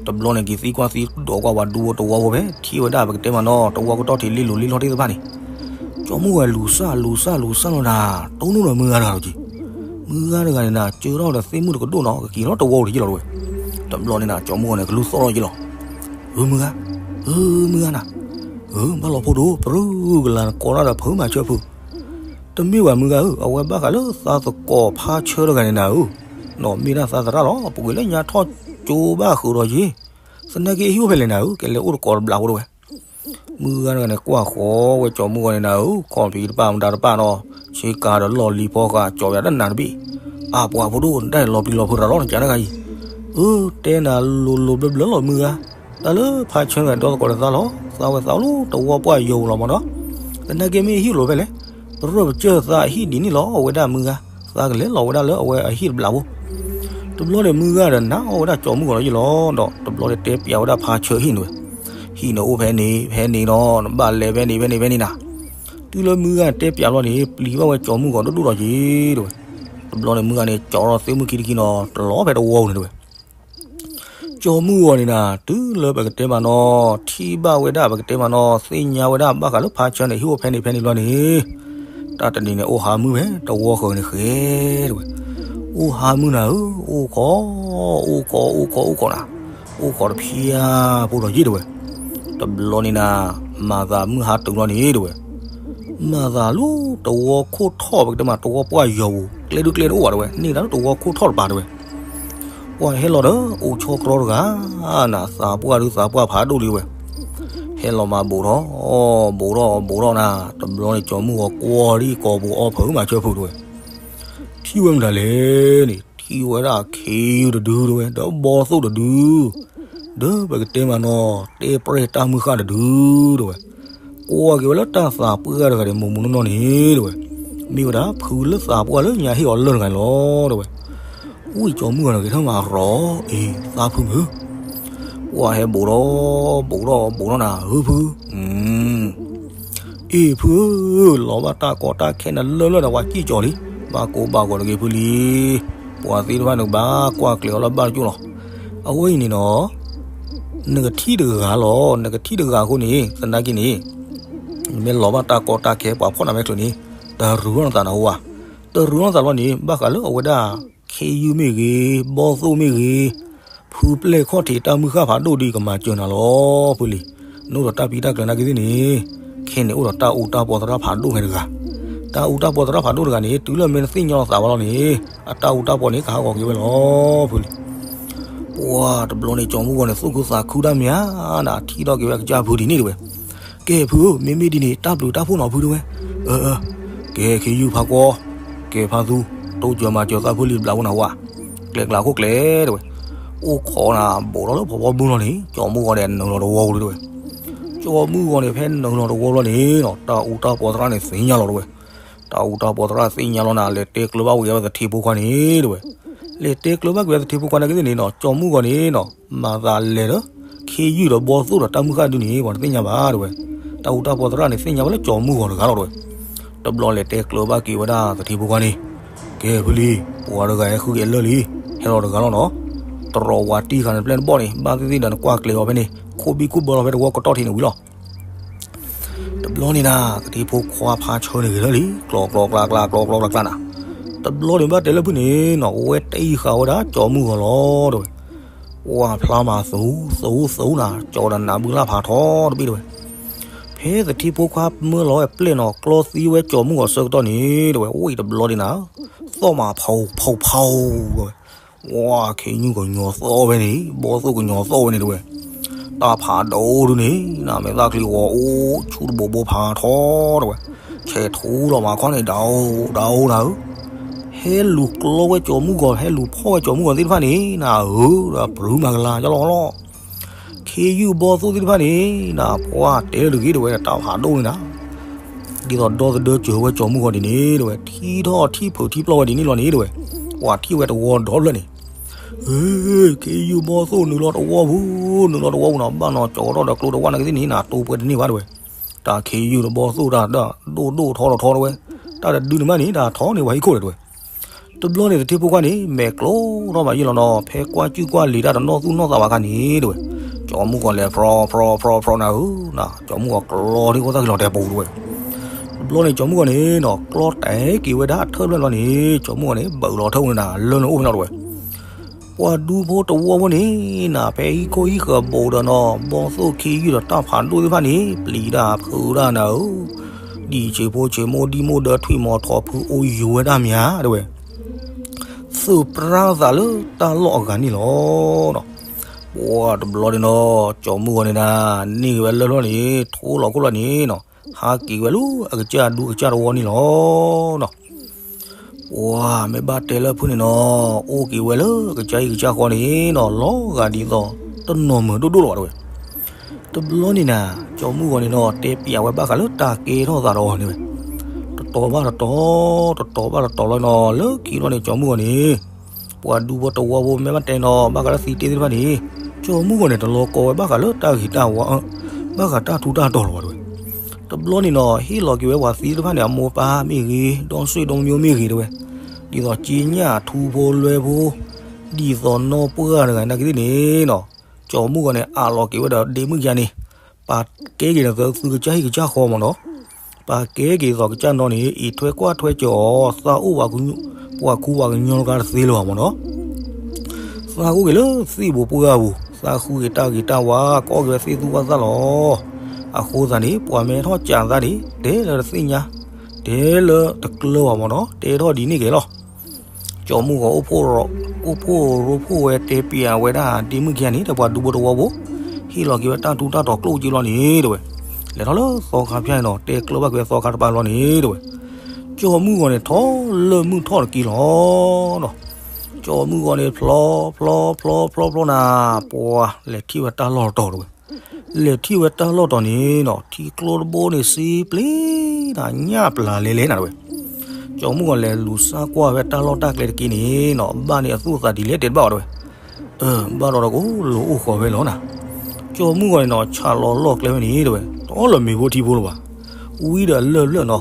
တဘျီန့ၣ်က့ၤသံကွၢ်သံဒိးကွၢ်ပှၤဒူဖိတဝီဖိဖဲ ထံၣ်ဝဲဒၣ်ပကတဲမးနီၤ တဝီကတီၢ်ထံးလ့ၣ်လိၤလ့ၣ်ထီၣ်သ့ၣ်တဖၣ်န့ၣ်, ကၠီမုၢ်ဂီၤလူၤစၢ်လူၤစၢ်လူၤစၢ်လီၤနၤ, တိၢ်နီၣ်ဒီးမုၢ်ဂၤတဂၤလီၤက့ၤ. မုၢ်ဂၤတဂၤန့ၣ်နၤ ကၢထီၣ်ဒီးသ့ၣ်မုၣ်တကဒိၣ်နီၤ ကက့ၤထီၣ်တဝီအိၣ်တယ့ၢ်လီၤတဝဲ. တဘျီန့ၣ်နၤ ကၠီမုၢ်ဂီၤန့ၣ်ကလူၤသီၣ်လီၤယ့ၢ်လီၤ. ဧၢ မုၢ်ဂၤ, ဧၢ မုၢ်ဂၤနၤ, ဧၢ ဘၣ်လီၤဖိဒိၣ် ပရုကလၤနကိးတၢ်ဒီးဖုမၤဆၢဖု တမ့ၢ်ဘၣ်မုၢ်ဂၤဧၢ, အဝဲဘၣ်ဃးလၢသးသကိးဖါဆၢတဂၤန့ၣ်နၤဧၢ, နီၢ်မ့ၢ်ဒၣ်သးသရၣ်လီၤ ပူၤကွံာ်လၢညါထီၣ်ကၠိဘၣ်ဃုာ်ဒီးယ့ၢ်, သနာ်က့ဟံၣ်အိၣ်ဖဲလဲၣ်နၤဧၢ, ကလဲၤအိၣ်တကိးတဘျးဖိတဝဲ. မုၢ်ဂၤတဂၤန့ၣ်ကွၢ်ဃီဝဲကၠီမုၢ်ဂီၤန့ၣ်နၤဧၢ, ခီၣ်ဖံးတပၣ်မတၤတပၣ်နီၤ, ဆ့ကၤဒီးလီၢ်လံၤဖီဃာ် ကၠီဝဲဒၣ်နးတဘ့ၣ်, အပှၤဖိဒိၣ် နတၢ်လီၤပျံၤလီၤဖုးတၢ်လီၤနကးနကါအံၤ, အၢ တဲနၤလိၤလိၤဘျၢဘျၢလီၤမုၢ်ဂၤ, တၢ်လၢဖါဆၢတဂၤဒီသကိးဒီးသးလီၤ, သးဝဲသးအိၣ်လၢတဝီပှၢ်ယိာ်လီၤမးနီၤ, သနာ်က့မ့ၢ်ဟံၣ်လိၤဖဲလဲၣ်, ပရၢပစၢၢ်သးအဟံၣ်ဒ်န့ၣ်လီၤ အဝဲဒၣ်မုၢ်ဂၤ, သးကလဲၤလီၤဝဲဒၣ်လၢအဝဲအဟံၣ်တဘျီဖိ. တဘျီန့ၣ်မုၢ်ဂၤဒီးနၤအီၣ်ဝဲဒၣ်ကၠီမုၢ်ဂီၤလီၤယ့ၣ်လီၤဒီး တဘျီန့ၣ်တဲပျးဝဲဒၣ်ဖါဆၢဟံၣ်န့ၣ်ဝဲ, ဟံၣ်န့ၣ်အိၣ်ဖဲန့ၣ် ဖဲန့ၣ်ဒီး နဘၣ်လဲၤဖဲန့ၣ် ဖဲန့ၣ် ဖဲန့ၣ်နၤ. တုၤလၢမုၢ်ဂၤတဲပျးဘျီန့ၣ် ပျံၤဘၣ်ဝဲကၠီမုၢ်ဂီၤဒိၣ်ဒိၣ်ဒီးယ့ၣ်တဲဝဲ. တဘျီန့ၣ်မုၢ်ဂၤန့ၣ် ကၠီထီၣ်သ့ၣ်မုၢ်ခံတခံနီၤ တလီၤဖဲတဝီပူၤန့ၣ်တဲဝဲ. ကၠီမုၢ်ဂီၤန့ၣ်နၤ တုၤလၢပကတဲမးနီၤ ထံၣ်ဘၣ်ဝဲဒၣ် ပကတဲမးနီၤ သ့ၣ်ညါဝဲဒၣ်ဘၣ်ဃးလၢဖါဆၢန့ၣ် ဟံၣ်အိၣ်ဖဲန့ၣ်ဖဲန့ၣ်ဘျီန့ၣ်, တၢ်တနံၤန့ၣ် အိၣ်ဟးမုၢ်ဖဲတဝီဃၢၤန့ၣ်ဃဲတဲဝဲ. အိၣ်ဟးမုၢ်နၤဧၢ, အိၣ်ခိး, အိၣ်ခိး အိၣ်ခိး အိၣ်ခိးနၤ, အိၣ်ခိးတဖျၢၣ်ဖိဒီးယ့ၣ်တဲဝဲ. တဘျီန့ၣ်နၤ မၤသးမုၢ်ဟါတုၤဘျီန့ၣ်တဲဝဲ. မၤသးလၢတဝီခိၣ်ထီၣ် ပကတဲမး တဝီပှၢ်ယီၤပူၤ ကျဲဒုကျဲတအိၣ်ဘၣ်တဲဝဲ, န့ၢ်သးလၢတဝီခိၣ်ထီၣ်တပၤတဲဝဲ. ပှၤဟဲလီၤဒီး အိၣ်ဆီတြီတဂၤ, နသးပှၢ်ဒုသးပှၢ်ဖးဒိၣ်လံဝဲ. ဟဲလီၤမးဘူးထီၣ်, ဘူးထီၣ် ဘူးထီၣ်နၤ, တဘျီန့ၣ်ကၠီမုၢ်ဂီၤကွၢ်ဒံးကိာ်ပူၤအီဖုးမၤဆၢဖုးတဲဝဲ. ထံၣ်ဝဲမတၤလဲၣ်န့ၣ် ထံၣ်ဝဲဒၣ်ခ့ယုၢ်တဒုတဲဝဲ ဒီးဘီၣ်သိၣ်တဒု, ဒီးပကတဲမးနီၤ တဲပြဲၢ်တၢ်မုၢ်ဃၢ်တဒုတဲဝဲ. ကွၢ်က့ၤဝဲလၢတၢ်သးပှၢ်တဂၤဒီး မိၢ်မိၢ်နီၢ်နီၢ်န့ၣ်တဲဝဲ, မ့ၢ်ဝဲဒၣ်ဖုလၢသးပှၢ်လၢညါဟ့ၣ်အီၤလၢၢ်တဂၤန့ၣ်လီၤတဲဝဲ. ဝံၣ်ကၠီမုၢ်ဂီၤန့ၣ်ဂဲၤထၢၣ်မးရီၤ, အ့ သးဖုမုၢ်, ပှၤဟဲဘူးထီၣ်, ဘူးထီၣ် ဘူးထီၣ်နၤဧၢဖု, အ့ၣ်ဖုဧၢ, လီၤဘၣ်တၢ်ကီတၢ်ခဲနၤလၢလၢဒီး ပှၤစံၣ်ကၠီၤလံ, ဘၣ်ကိၢ်ဘၣ်ဂီၤတဂ့ၤဖုလံ. ပှၤသ့ၣ်တဖၣ်န့ၣ် ကဘၣ်ကွၢ်ကျဲၤအီၤလၢဘၣ်တကၠိၢ်လီၤ. အဝဲအံၤန့ၣ်နီၤ နကထံၣ်တဂၤလီၤ, နကထံၣ်တဂၤအဃိန့ၣ် သနာ်က့န့ၣ် နမ့ၢ်လီၤဘၣ်တၢ်ကီတၢ်ခဲ ပှၤဖီၣ်နၤမ့ၢ်ချုးန့ၣ် တရူးထီၣ်နသးနဟူဧါ. တရူးထီၣ်နသးလီၤန့ၣ် ဘၣ်ဃးလၢအဝဲဒၣ် ခ့ယုၢ်မ့ၢ်ဂ့ၤ, ဘီၣ်သိၣ်မ့ၢ်ဂ့ၤ, ဖုပျဲၢ်ခီၣ်ထံးတၢ်မုၢ်ဃၢ်ဖးဒိၣ်ဒီး ကမၤစၢၤနၤလီၤဖုလံ. နအိၣ်ဒီးတၢ်ပံတၢ်ကျၢၤနာ်က့သ့ၣ်န့ၣ် ခဲန့ၣ်အိၣ်ဒီးတၢ်အူတၢ်ပီသရၣ်ဖးဒိၣ်ဖဲတဂၤ. တၢ်အူတၢ်ပီသရၣ်ဖးဒိၣ်တဂၤန့ၣ် တုၤလၢမ့ၢ်နသ့ၣ်ညါလီၤသးဘၣ်လီၤန့ၣ် အတၢ်အူတၢ်ပီန့ၣ် ကဟးဂီၤက့ၤဝဲလီၤဖုလံ. ပှၤတဘျီန့ၣ် ကၠီမုၢ်ဂီၤန့ၣ် သူၣ်ခုသးခုဒၣ်မးနၤ ထံၣ်ထီၣ်က့ၤဝဲအကစၢ်ဖုဒ်န့ၣ်တဲဝဲ. ကဲဖုဧၢ, မ့မ့ၢ်ဒ်န့ၣ် တၢ်ဘျုးတၢ်ဖှိၣ်နီၤဖုတဲဝဲ. အၢ, ကဲခ့ယုၢ်ဖးကွီ, ကဲဖါသူ, တိစၢၤမၤစၢၤသးဖုလံတဘျီဖိနၤဝဲ. ကျဲကျါခိၣ်ကျဲတဲဝဲ. အိၣ်ခိးနၤ ဘူးထီၣ်လၢဖီဖီဘုလီၤန့ၣ် ကၠီမုၢ်ဂီၤန့ၣ် နုာ်လီၤတဝီပူၤလံတဲဝဲ. ကၠီမုၢ်ဂီၤန့ၣ် ဖဲနုာ်လီၤတဝီလီၤန့ၣ်နီၤ တၢ်အူတၢ်ပီသရၣ်န့ၣ်သ့ၣ်ညါလီၤတဲဝဲ. တၢ်အူတၢ်ပီသရၣ်သ့ၣ်ညါလီၤနၤ လဲၤတဲကျၢၤဘၣ်ဝဲက့ၤဝဲသထ့ဖိခွါန့ၣ်တဲဝဲ. လဲၤတဲကျၢၤဘၣ်က့ၤဝဲသထ့ဖိခွါနာ်က့သ့ၣ်န့ၣ်နီၤ ကၠီမုၢ်ဂီၤန့ၣ်နီၤ မၤသးလဲၤဒီး ခ့ယုၢ်ဒီးဘီၣ်သိၣ်ဒီးတၢ်မုၢ်ဃၢ်ဒုန့ၣ် ပှၤတသ့ၣ်ညါဘၣ်တဲဝဲ. တၢ်အူတၢ်ပီသရၣ်န့ၣ် သ့ၣ်ညါဝဲလၢကၠီမုၢ်ဂီၤတဂၤလီၤတဲဝဲ. တဘျီလဲၤတဲကျၢၤဘၣ်က့ၤဝဲဒၣ်သထ့ဖိခွါန့ၣ်, ကဲဖုလံ, ပှၤတဂၤဟဲဃုက့ၤအလၢၢ်လံ, ဟဲလီၤတဂၤလီၤနီၤ. တရီးဝးတံၢ်ဃာ်န့ၣ်တဖျၢၣ်တဘီၣ်န့ၣ် ဘၣ်သ့ၣ်သ့ၣ်ဒီးနကွၢ်ကျဲၤအီၤဖဲန့ၣ် ခိၣ်ဘံၣ်ခိၣ်ဘၢလီၤဖဲတဝီကတီၢ်ထံးန့ၣ်ဝံၤလီၤ. တဘျီန့ၣ်နၤ သထ့ဖိခွါဖါဆၢန့ၣ်ဂ့ၤလၢာ်လံ ကျီကျီကျါကျါ ကျီကျီကျါကျါနၤ. တဘျီန့ၣ်ဘၣ်တဲလၢဖုန့ၣ်နီၤ ဝဲတံၢ်ဃာ်ဝဲဒၣ်ကၠီမုၢ်ဂီၤလီၤတဲဝဲ. ပှၤဖျါမၤသူ, သူ, သူနၤ ကၠီဒီးနးဘုလၢ်ဖးထီတဘ့ၣ်တဲဝဲ. ဖဲသထ့ဖိခွါမၢလီၤဝဲပျဲၢ်နီၤ ကျီသံဝဲကၠီမုၢ်ဂီၤဆၢကတီၢ်န့ၣ်တဲဝဲ အိၣ်အံၤတဘျီဒံးနၤ သီၣ်မးဖီဖီဖီတဲဝဲ. ဝါ ခ့ယုၢ်ကညီသီၣ်ဝဲန့ၣ် ဘီၣ်သိၣ်ကညီသီၣ်ဝဲန့ၣ်တဲဝဲ. တၢ်ဖးဒိၣ်ဒုန့ၣ် နမဲာ်သၣ်ချံဂီၤအိၣ် ဆူတဘိးဘိဖးထီတဲဝဲ. ဆဲးထူလီၤမးခီန့ၣ် ဒၣ်အိၣ် ဒၣ်အိၣ်နၤဧၢ. ဟဲလူၤကျီဝဲကၠီမုၢ်ဂီၤ ဟဲလူၤဖီၣ်ဝဲကၠီမုၢ်ဂီၤသ့ၣ်တဖၣ်န့ၣ် နၤဧၢ ဒီးပြုမၤကလၤကလီကလီ ခ့ယုၢ်ဘီၣ်သိၣ်သ့ၣ်တဖၣ်န့ၣ် နၤပှၤတဲလၢတဂ့ၤတဲဝဲ တၢ်ဖးဒိၣ်န့ၣ်နၤ ဒ်သိးဒီသဒၢစၢၤဝဲကၠီမုၢ်ဂီၤဒ်န့ၣ်တဲဝဲ ထံထီၣ်ထံၣ်ဖုးထံပျီၢ်ဝဲဒ်န့ၣ်လီၤန့ၣ်တဲဝဲ. ပှၤထံၣ်ဝဲတဝီဒီဖျၢၣ်န့ၣ် ဧ့ ခ့ယုၢ်ဘီၣ်သိၣ်နုာ်လီၤတဝီပူၤ နုာ်လီၤတဝီပူၤနီၤ ဘၣ်နီၤကၠီထီၣ်ဒီးကျိတဝၣ်နာ်က့သ့ၣ်န့ၣ် နၤတိၢ်ပှဲၤတန့ၢ်ဘၣ်တဲဝဲ. တၢ်ခ့ယုၢ်တဘီၣ်သိၣ်တၢ်ဒိၣ်ဒိၣ်ထီထီထီတဲဝဲ. တၢ်တဒုန့ၣ်မးန့ၣ် တၢ်ထီန့ၢ်ပှၤဟံၣ်ခိၣ်ဒီးတဲဝဲ. တဘျီန့ၣ်သထ့ဖိခွါန့ၣ် မဲာ်ကျိထီၣ်ဘၣ်ယံာ်လီၤနီၤ ဖဲကွၢ်စုၣ်ကွၢ်လံၤတၢ်တနီၣ်သူၣ်နီၣ်သးဘၣ်အခါန့ၣ်တဲဝဲ. ကၠီမုၢ်ဂီၤလဲၤဖြီဖြီဖြီဖြီနၤဧၢ ကၠီမုၢ်ဂီၤကျီဒ်အိၣ်သၣ်ကလီၤတဲာ်ပူၤတဲဝဲ. တဘျီန့ၣ်ကၠီမုၢ်ဂီၤန့ၣ်နီၤ ကျီတဲာ်က့ၤဝဲဒၣ်အထၢၣ်ဖျၢၣ်ဘျီန့ၣ် ကၠီမုၢ်ဂီၤန့ၣ် ဘၢးလီၤထၢၣ်အိၣ်န့ၣ်နၤ လၢၢ်န့ၣ်အိၣ်ဖဲန့ၣ်လီၤတဲဝဲ. ပှၤဒူဖိတဝီဖိန့ၣ်နၤ ဖဲဟံၣ်ခိၣ်ဟံၣ်ဃၢၤဘူးဒီးနီၤ ဘီၣ်သိၣ်ခ့ယုၢ်ဒီးတၢ်ဖးဒိၣ်သ့ၣ်တဖၣ်န့ၣ် ပျံၤတၢ်ဖုးတၢ်နၤဧၢ ဒ်ဆံးဖိဆံးမိၢ်ဒ်မိၢ်ဒၢထွံၣ်မီၤထီၣ်ဖုးအိၣ်ယိာ်ဝဲဒၣ်မး တဲဝဲ. သုးပြၢသးလၢတၢ်လီၢ်အဂၤန့ၣ်လီၤ. ပှၤတဘျီန့ၣ်နီၤ ကၠီမုၢ်ဂီၤန့ၣ်နၤ န့ၢ်က့ၤဝဲလၢၢ်လီၤန့ၣ် ထိလီၤခိၣ်လီၤန့ၣ်နီၤ ဟးက့ၤဝဲလၢအကစၢ်ဒူအကစၢ်တဝီန့ၣ်လီၤ. ပှၤမ့ၢ်ဘၣ်တဲလၢဖုန့ၣ်နီၤ အိၣ်က့ၤဝဲလၢကစၢ်အံၤကစၢ်ဃီန့ၣ်နီၤ လီၤဂာ်ဒ်သိး တနီၤမုာ်ဒိၣ်ဒိၣ်လီၤတဲဝဲ. တဘျီန့ၣ်နၤ ကၠီမုၢ်ဂီၤန့ၣ်နီၤ တဲပျးဝဲဘၣ်ဃးလၢတၢ်ကဲထီၣ်သးဒီးအီၤန့ၣ်ဝဲ. တ တတီၤဘၣ်တတီၤ, တတီၤဘၣ်တတီၤလီၤနီၤ, လၢခံလီၤန့ၣ် ကၠီၤမုၢ်ဂီၤန့ၣ် ပှၤဒူဖိတဝီဖိ မ့ၢ်ဘၣ်တဲနီၤ ဘၣ်ဃးလၢသံတ့ၢ်သ့ၣ်တဖၣ်န့ၣ် ကၠီၤမုၢ်ဂီၤန့ၣ် တလီၤကီဝဲဘၣ်ဃးလၢတၢ်ဂ့ၤတၢ်ဝါ ဘၣ်ဃးတၢ်ထူးတၢ်တီၤလီၤဘၣ်တဲဝဲ. တဘျီန့ၣ်နီၤ ဟ့ၣ်လီၤက့ၤဝဲပှၤသံတဖၣ်န့ၣ် အမိၢ်ပၢ်မ့ၢ်ဂ့ၤ, ဒီးဆွေမျိုးမ့ၢ်ဂ့ၤတဲဝဲ, ဒ်သိးက့ညၣ်ထူဖိလွဲဖိ, ဒ်သိးနီၢ်ပှၢ်တဂၤနာ်က့သ့ၣ်န့ၣ်နီၤ, ကၠီၤမုၢ်ဂီၤန့ၣ် အးလီၤက့ၤဝဲဒီးဒ့မုၣ်ကယါန့ၣ်, ပာ်ကဲက့ၤဒီးသုကစၢ်ဟံၣ်ကစၢ်ဃီမ့ၢ်နီၤ, ပာ်ကဲက့ၤသိးကစၢ်နီၤန့ၣ် အံးထွဲကွၢ်ထွဲကၠီၤအီၤ, သးအိၣ်ပှၤကညီတဂၤတသ့လၢၤဘၣ်မ့ၢ်နီၤ. သးအိၣ်က့ၤလၢသ့ၣ်ပူၤပှၢ်ပူၤ, သးဃုက့ၤတၢ်ဂ့ၤတၢ်ဝါ, ကီက့ၤဝဲသ့ၣ်သူၣ်ဘၣ်သၣ်လီၤ. အဃိသတးန့ၣ် ပှၤမ့ၢ်ထီၣ်ကးသးန့ၣ် တဲလၢတသ့ၣ်ညါ, တဲလၢတကျၢၤဘၣ်မ့ၢ်နီၤ, တဲထီၣ်ဒ်န့ၣ်က့ၤလီၤ. ကၠီၤမုၢ်ဂီၤ အိၣ်ဖှိၣ်ရိဖှိၣ်ဝဲတဲပျးဝဲဒၣ်ဒ့မုၣ်ကယါန့ၣ် ဒီးပှၤဒူဖိတဝီဖိ, ဟ့ၣ်လီၤက့ၤဝဲတၢ်ထူးတၢ်တီၤကျိၣ်က့လီၤန့ၣ်တဲဝဲ, လဲၤထီၣ်လၢသီခါဖၠါန့ၣ်နီၤ တဲကျၢၤဘၣ်က့ၤသီခါတပၤလီၤန့ၣ်တဲဝဲ, ကၠီၤမုၢ်ဂီၤန့ၣ် ထီၣ်လၢမုၢ်ထီၣ်တက့ၢ်လီၤနီၤ. ကၠီၤမုၢ်ဂီၤန့ၣ် ဖျီဖျီဖျီဖျီဖျီနၤ, ပှၤလဲၤထံၣ်ဝဲတၢ်လီၢ်တတီၤတဲဝဲ, လဲၤထံၣ်ဝဲတၢ်လီၢ်တတီၤန့ၣ်နီၤ ထံကျိတဘိန့ၣ်စံပျ့ၤနၤ ညၣ်ပျၢ်လဲၤလဲၤနၤတဲဝဲ. ကၠီၤမုၢ်ဂီၤလဲၤလူၤစၢ်ကွၢ်ဝဲတၢ်လီၢ်တၢ်ကျဲတက့ၢ်န့ၣ်နီၤ ဘၣ်န့ၣ်အသူၣ်အသးဒ်လဲၣ်တဲတဘၣ်အီၤတဲဝဲ. အၢ ဘၣ်ဒီးတကိးလိၤအိၣ်ဃီၤဝဲလီၤနၤ. ကၠီၤမုၢ်ဂီၤန့ၣ်နီၤ ဆးလီၤလီၢ်ကျဲဝဲန့ၣ်တဲဝဲ, တအီၣ်လၢၤမ့ၤဖိထံဖိလၢၤဘၣ်. ဝံၤဒီးအလၢၢ်လၢၢ်နီၤ,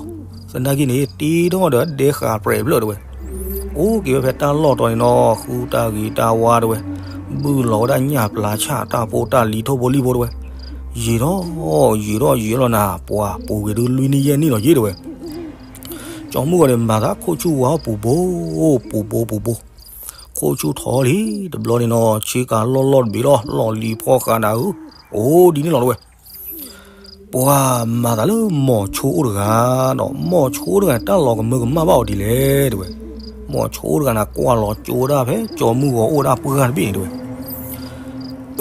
သနာ်က့န့ၣ် တ့ထီၣ်ဒီးဒဲဃာ်ပြဲးဖျၢၣ်တဲဝဲ. အိၣ်က့ၤဝဲဖဲတၢ်လီၢ်တတီၤန့ၣ်နီၤ ဃုတၢ်ဂ့ၤတၢ်ဝါတဲဝဲ, ဘုၣ်လီၤဝဲဒၣ်ညၣ်ပျၢ်ဆၣ် တၢ်ဖိတၢ်လံၤထိၣ်ဖိလံၣ်ဖိတဲဝဲ. ယံာ်ထီၣ် ယံာ်ထီၣ်ယံာ်ထီၣ်နၤ ပှၤပူၤကွံာ်ဒုလွံၢ်နံၣ်ယဲၢ်နံၣ်လီၤယ့ၢ်တဲဝဲ. ကၠီၤမုၢ်ဂီၤန့ၣ် မၤသးခိၣ်ဆူၣ်ဝါပူၤဘိ ပူၤဘိပူၤဘိ, ခိၣ်ဆူၣ်ထီလံ. တဘျီန့ၣ်နီၤ ဆ့ကၤလီၢ်လီၢ်တဘ့ၣ်လီၤ လီၢ်လံၤဖီဃးနၤဧၢ, အိၣ်ဒ်န့ၣ်လီၤတဲဝဲ. ပှၤမၤသးလၢမိၤဆိအိၣ်တဂၤနီၤ, မိၤဆိတဂၤန့ၣ် တၢ်လီၤကမၢကမၣ်ဘၣ်အီၤဒ်လဲၣ်တဲဝဲ. မိၤဆိတဂၤန့ၣ် ကွၢ်လီၤကၠိဝဲဒၣ်ဖဲကၠီၤမုၢ်ဂီၤအိၣ်ဝဲဒၣ်ပှၢ်တဘ့ၣ်န့ၣ်တဲဝဲ.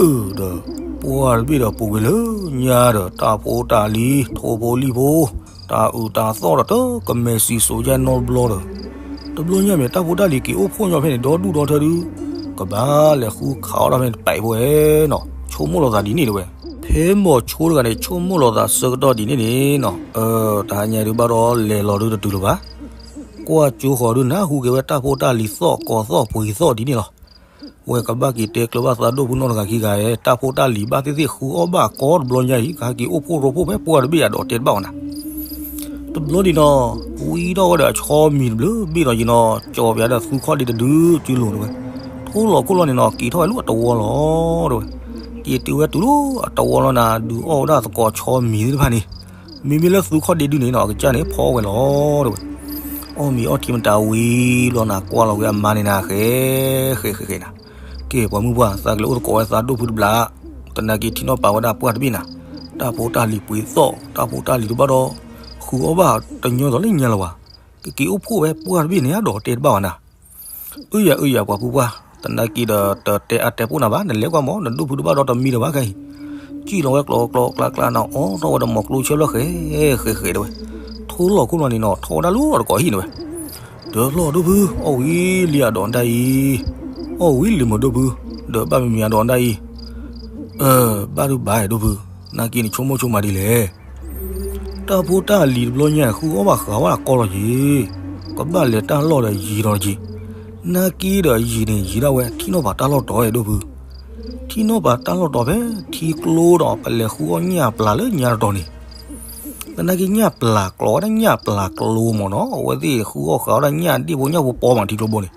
အၢ ဒီး ပှၢ်တဘ့ၣ်ဒီးပူၤကွံာ်လၢညါဒီး တၢ်ဖိတၢ်လံၤ ထိၣ်ဖိလံၣ်ဖိ တၢ်အုၣ်တၢ်သီၣ်ဒီးတကမဲာ်စံၣ်စိၤယဲၢ်နီတဘျီဒီး တဘျီညါမ့ၢ်တၢ်ဖိတၢ်လံၤက့ၤအိၣ်ဖှိၣ်ညီဖဲန့ၣ် ဒီဒူၣ်ဒီထၢဒု ကဘၣ်လဲၤဃုခးအီၣ်တၢ်ဖဲန့ၣ်တပာ်အံၤဖိဝဲနီၤ, ဆိကမိၣ်လီၤသးဒ်န့ၣ်တဲဝဲ. ဖဲမိၤဆိတဂၤန့ၣ် ဆိကမိၣ်လီၤသးဆၢကတီၢ်ဒ်န့ၣ်န့ၣ်နီၤ, တဟါညါဒုဘၣ်ဒီးလဲၤလီၤဒုတတုၤလၢၤဘၣ်. ကွၢ်ကၠိဃီၤဒုနၢ်ဟူက့ၤဝဲတၢ်ဖိတၢ်လံၤသီၣ်ကီၤသီၣ်ပှ့ၤသီၣ်ဒ်န့ၣ်လီၤ. ဝဲကဘၣ်က့ၤတဲကျၢၤဘၣ်သးဒိၣ်ဖုနီၢ်တဂၤခံဂၤဧၢ, တၢ်ဖိတၢ်လံၤဘၣ်သ့ၣ်သ့ၣ်ဃုအီၣ်ဘၣ်ကီတဘျီညါအံၤ ကဟဲက့ၤအိၣ်ဖှိၣ်ရိဖှိၣ်ဖဲပှၢ်တဘ့ၣ်ယၤဒီးတဲတဘၣ်အီၤနၤ. တဘျီဒံးနီၤ, ဝံထီၣ်ဝဲဒီးအဆီမံၤတဘျုးဘ့ၣ်ဒီးယနီၤ, ကၠီပၠးဒီးသူခီၣ်ဒ့တဒုကၠူလိၤတဲဝဲ, ထိၣ်လီၤခိၣ်လီၤန့ၣ်နီၤ, က့ၤထီၣ်ဝဲလၢအတဝီလီၤတဲဝဲ. က့ၤတုၤဝဲတုၤလၢအတဝီလီၤနၤ, ဒုးအီၣ်ဝဲဒၣ်သကိးဆီမံၤသ့ၣ်တဖၣ်န့ၣ်, မ့မ့ၢ်လၢသူခီၣ်ဒ့ဒုန့ၣ်နီၤ, အကစၢ်န့ၣ်ဖီဝဲလီၤတဲဝဲ. အီၣ်မ့ၤအီထံမတၤဝံၤလီၤနၤ, ကွၢ်လီၤဝဲအမါန့ၣ်နၤ, ဃဲဃဲဃဲဃဲနၤ. ကဲပှၤမုၢ်ပှၢ်, သးကလဲၤအိၣ်သကိးဝဲသးဒိၣ်ဖုတဘျီ, သနာ်က့ထံၣ်နီၣ်ပာ်ဝဲဒၣ်ပှၢ်တဘ့ၣ်နၤ, တၢ်ဖိတၢ်လံၤပှ့ၤသီၣ်, တၢ်ဖိတၢ်လံၤတဘၣ်ဒီး ဃုအီၣ်ဘၣ်တညီသိးလၢညါလၢၤဘၣ်. ကက့ၤအိၣ်ဖှိၣ်ဝဲပှၢ်တဘ့ၣ်န့ၣ်ဒီးတဲတဘၣ်ဘၣ်နၤ. အၢယၤ အၢယၤ ပှၤဖုပှၢ်, သနာ်က့ဒီးတတဲအါတဲပိၢ်နၤဘၣ်, နလဲၤကွၢ်မး, နဒိၣ်ဖုတဘၣ်ဒီးတမံၤလၢၤဘၣ်ခဲအံၤ. စံၣ်လီၤဝဲကျိၤကျိၤကျါကျါနၤ, အီၣ်ထီၣ်ဝဲဒီးမီၤကျိဆဲဖျၢၣ်ဃဲဃဲဃဲတဲဝဲ. ထိၣ်လီၤခိၣ်လီၤန့ၣ်နီၤ, ထီၣ်ဝဲဒၣ်လၢအတကိးဟံၣ်န့ၣ်ဝဲ. တဖျီၣ်ဒိၣ်ဖု, အီၣ်ဝံၤလံအဒိးဒၣ်အံၤ, အီၣ်ဝံၤလံမုာ်ဒိၣ်ဖု, ဒီးဘၣ်မံၤမံၤအဒိးဒၣ်အံၤ. အၢ ဘၣ်ဒုဘၣ်ဒိၣ်ဖု, နာ်က့န့ၣ်ဆိကမိၣ်ဆိကမးဒ်လဲၣ်. တၢ်ဖိတၢ်လံၤတဘျီညါ ဃုအီၣ်ဘၣ်ဃးဝဲဒၣ်ကီလီၤက့ၤ, ကဘၣ်လဲၤတၢ်လီၢ်ဒီးယံာ်ဒီးက့ၤ, နာ်က့ဒီးယံာ်န့ၣ်ယံာ်ဒၣ်ဝဲ ထံၣ်နီၣ်ပာ်တၢ်လီၢ်တတီၤဝဲဒိၣ်ဖု, ထံၣ်နီၣ်ပာ်တၢ်လီၢ်တတီၤဖဲထံကျိဒီး ပလဲၤဃုအီၣ်ညၣ်ပျၢ်လၢညါတတီၤန့ၣ်, သနာ်က့ညၣ်ပျၢ်ကျိၤဝဲဒၣ်ညၣ်ပျၢ်ကျိမ့ၢ်နီၤ, အဝဲသ့ၣ်ဃုအီၣ်ဃးဝဲဒၣ်ညၣ်ဒ့ၣ်ဖိညၣ်ဖိပီမးထံကျိဘိန့ၣ်.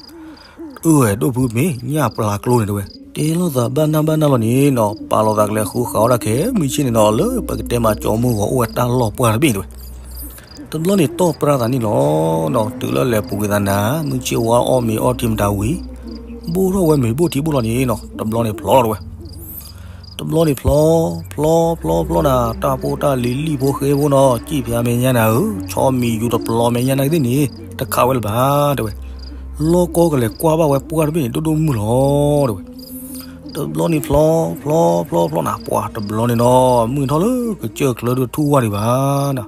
အၢ ဒိၣ်ဖုမ့ၢ်ညၣ်ပျၢ်ကျိန့ၣ်တဲဝဲ. တဲလိာ်သးဘၣ်နၢ်ဘၣ်နၢ်လီၤန့ၣ်နီၤ, ပာ်လီၤသးကလဲၤဃုဃးဝဲဒၣ်ခဲ မုၢ်ဆ့ၣ်န့ၣ်နီၤ, လၢပကတဲမးကၠီမုၢ်ဂီၤအိၣ်ဝဲတၢ်လီၢ်ပှၢ်တဘ့ၣ်တဲဝဲ. တဘျီန့ၣ်တီၢ်ပြၢသးန့ၣ်လီၤနီၤ, တုၤလၢလဲၤပူၤကွံာ်သးနၤ, မုၢ်ဆ့ၣ်ဝါအီၣ်မ့ၤအီထံမတၤဝံၤ, ဘိၣ်ထီၣ်ဝဲမ့ၤဘိၣ်ထံဘိၣ်လီၤန့ၣ်နီၤ, တဘျီန့ၣ်ဖျီလီၤတဲဝဲ. တဘျီန့ၣ်ဖျီ, ဖျီဖျီဖျီနၤ, တၢ်ဖိတၢ်လံၤလံၣ်ဖိဃဲဖိနီၤ, စံၣ်ဖၠါမဲာ်ညါနၤဧၢ, ဆီမံၤယူၤတပျီမဲာ်ညါနၤကသ့ၣ်န့ၣ်, တခးဝဲလၢၤဘၣ်တဲဝဲ. လီၢ်ကီကလဲၤကွၢ်ဘၣ်ဝဲပှၢ်တဘ့ၣ်န့ၣ် ဒိၣ်ဒိၣ်မုၢ်လီၤတဲဝဲ. တဘျီန့ၣ်ဖျီ, ဖျီဖျီဖျီနၤ, ပှၤတဘျီန့ၣ်နီၤ, မုၢ်ထီၣ်လၢကစၢၢ်ချၢဒုးထူၣ်ဝါဒံးဘၣ်နၤ,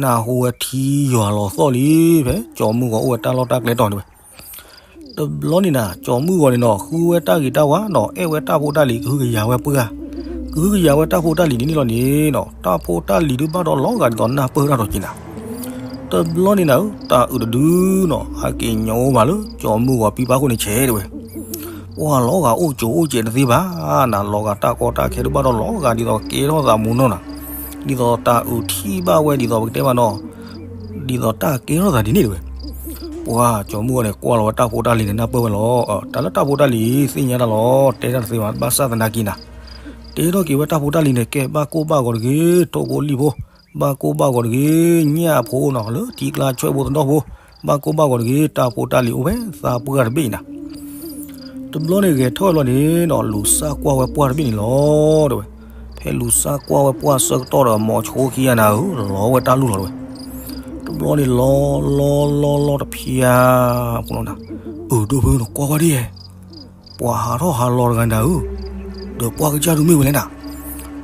နၢ်ဟူဝဲထံယွၤလီၤသီၣ်လံ, ဖဲကၠီမုၢ်ဂီၤအိၣ်ဝဲတၢ်လီၢ်တၢ်ကျဲတီၤတဲဝဲ. တဘျီန့ၣ်နၤ, ကၠီမုၢ်ဂီၤန့ၣ်နီၤ, ဃုဝဲတၢ်ဂ့ၤတၢ်ဝါနီၤ, အဲၣ်ဝဲတၢ်ဖိတၢ်လံၤ ကဟုကယာ်ဝဲပှၢ်, ကဟုကယာ်ဝဲတၢ်ဖိတၢ်လံၤဒ်န့ၣ်လီၤန့ၣ်နီၤ, တၢ်ဖိတၢ်လံၤဒုးဘၣ်ဒီးလီၤဂာ်ဒ်သိးနၢ်ပၢၢ်တၢ်ဒီးက့ၤနၤ. တဘျီန့ၣ်နၤဧၢ တၢ်အုးတဒုနီၤ ဟဲက့ၤညီအိၣ်ဘၣ်လၢကၠီၤမုၢ်ဂီၤပံပၢ်ခိၣ်န့ၣ်ဆဲးတဲဝဲ, ပှၤလီၤဂာ်အိၣ်ကၠိအိၣ်စဲးတသ့ဘၣ်နၤ, လီၤဂာ်တၢ်ကီတၢ်ခဲတဘၣ်ဒီးလီၤဂာ်ဒ်သိးကဲထီၣ်သးမူနီၢ်နၤ, ဒ်သိးတၢ်အုးထံၣ်ဘၣ်ဝဲဒ်သိးပကတဲမးနီၤ, ဒ်သိးတၢ်ကဲထီၣ်သးဒ်န့ၣ်တဲဝဲ. ပှၤကၠီၤမုၢ်ဂီၤန့ၣ် ကွၢ်လီၤဝဲတၢ်ဖိတၢ်လံၤန့ၣ် နၢ်ပၢၢ်ဝဲလီၤ. တၢ်လၢတၢ်ဖိတၢ်လံၤသ့ၣ်ညါတၢ်လီၤ တဲတၢ်တသ့ဘၣ် ဘၣ်ဆၣ်သနာ်က့နၤ တဲထီၣ်က့ၤဝဲတၢ်ဖိတၢ်လံၤန့ၣ် ကဲဘၣ်ကိၢ်ဘၣ်ဂီၤတဂ့ၤ ထိၣ်ဖိလံၣ်ဖိ, ဘၣ်ကိၢ်ဘၣ်ဂီၤတဂ့ၤ ညၣ်ဖိနီၤ လၢထံကျါဆွဲၣ်ဖိသဒီၣ်ဖိ, ဘၣ်ကိၢ်ဘၣ်ဂီၤတဂ့ၤ တၢ်ဖိတၢ်လံၤအိၣ်ဝဲသးပှၢ်တဘ့ၣ်အံၤနၤ. တဘျီန့ၣ်ဂဲၤထီၣ်ဝဲလီၤန့ၣ်နီၤ လူၤစၢ်ကွၢ်ဝဲပှၢ်တဘ့ၣ်န့ၣ်လီၤတဲဝဲ. ဖဲလူၤစၢ်ကွၢ်ဝဲပှၢ်ဆၢကတီၢ်ဒီး မိၤဆိခံဂၤနၤဧၢ လီၤဝဲတၢ်လူၢ်လီၤတဲဝဲ. တဘျီန့ၣ်လီၤလီၤလီၤလီၤတဖျါဖိလီၤနၤ, အၢ ဒိၣ်ဖု နကွၢ်ကွၢ်ဒ် ပှၤဟးထီၣ်ဟးလီၤတဂၤနၤဧၢ, ဒီးပှၢ်ကစၢ်ဒုးမ့ၢ်ဝဲလဲၣ်နၤ.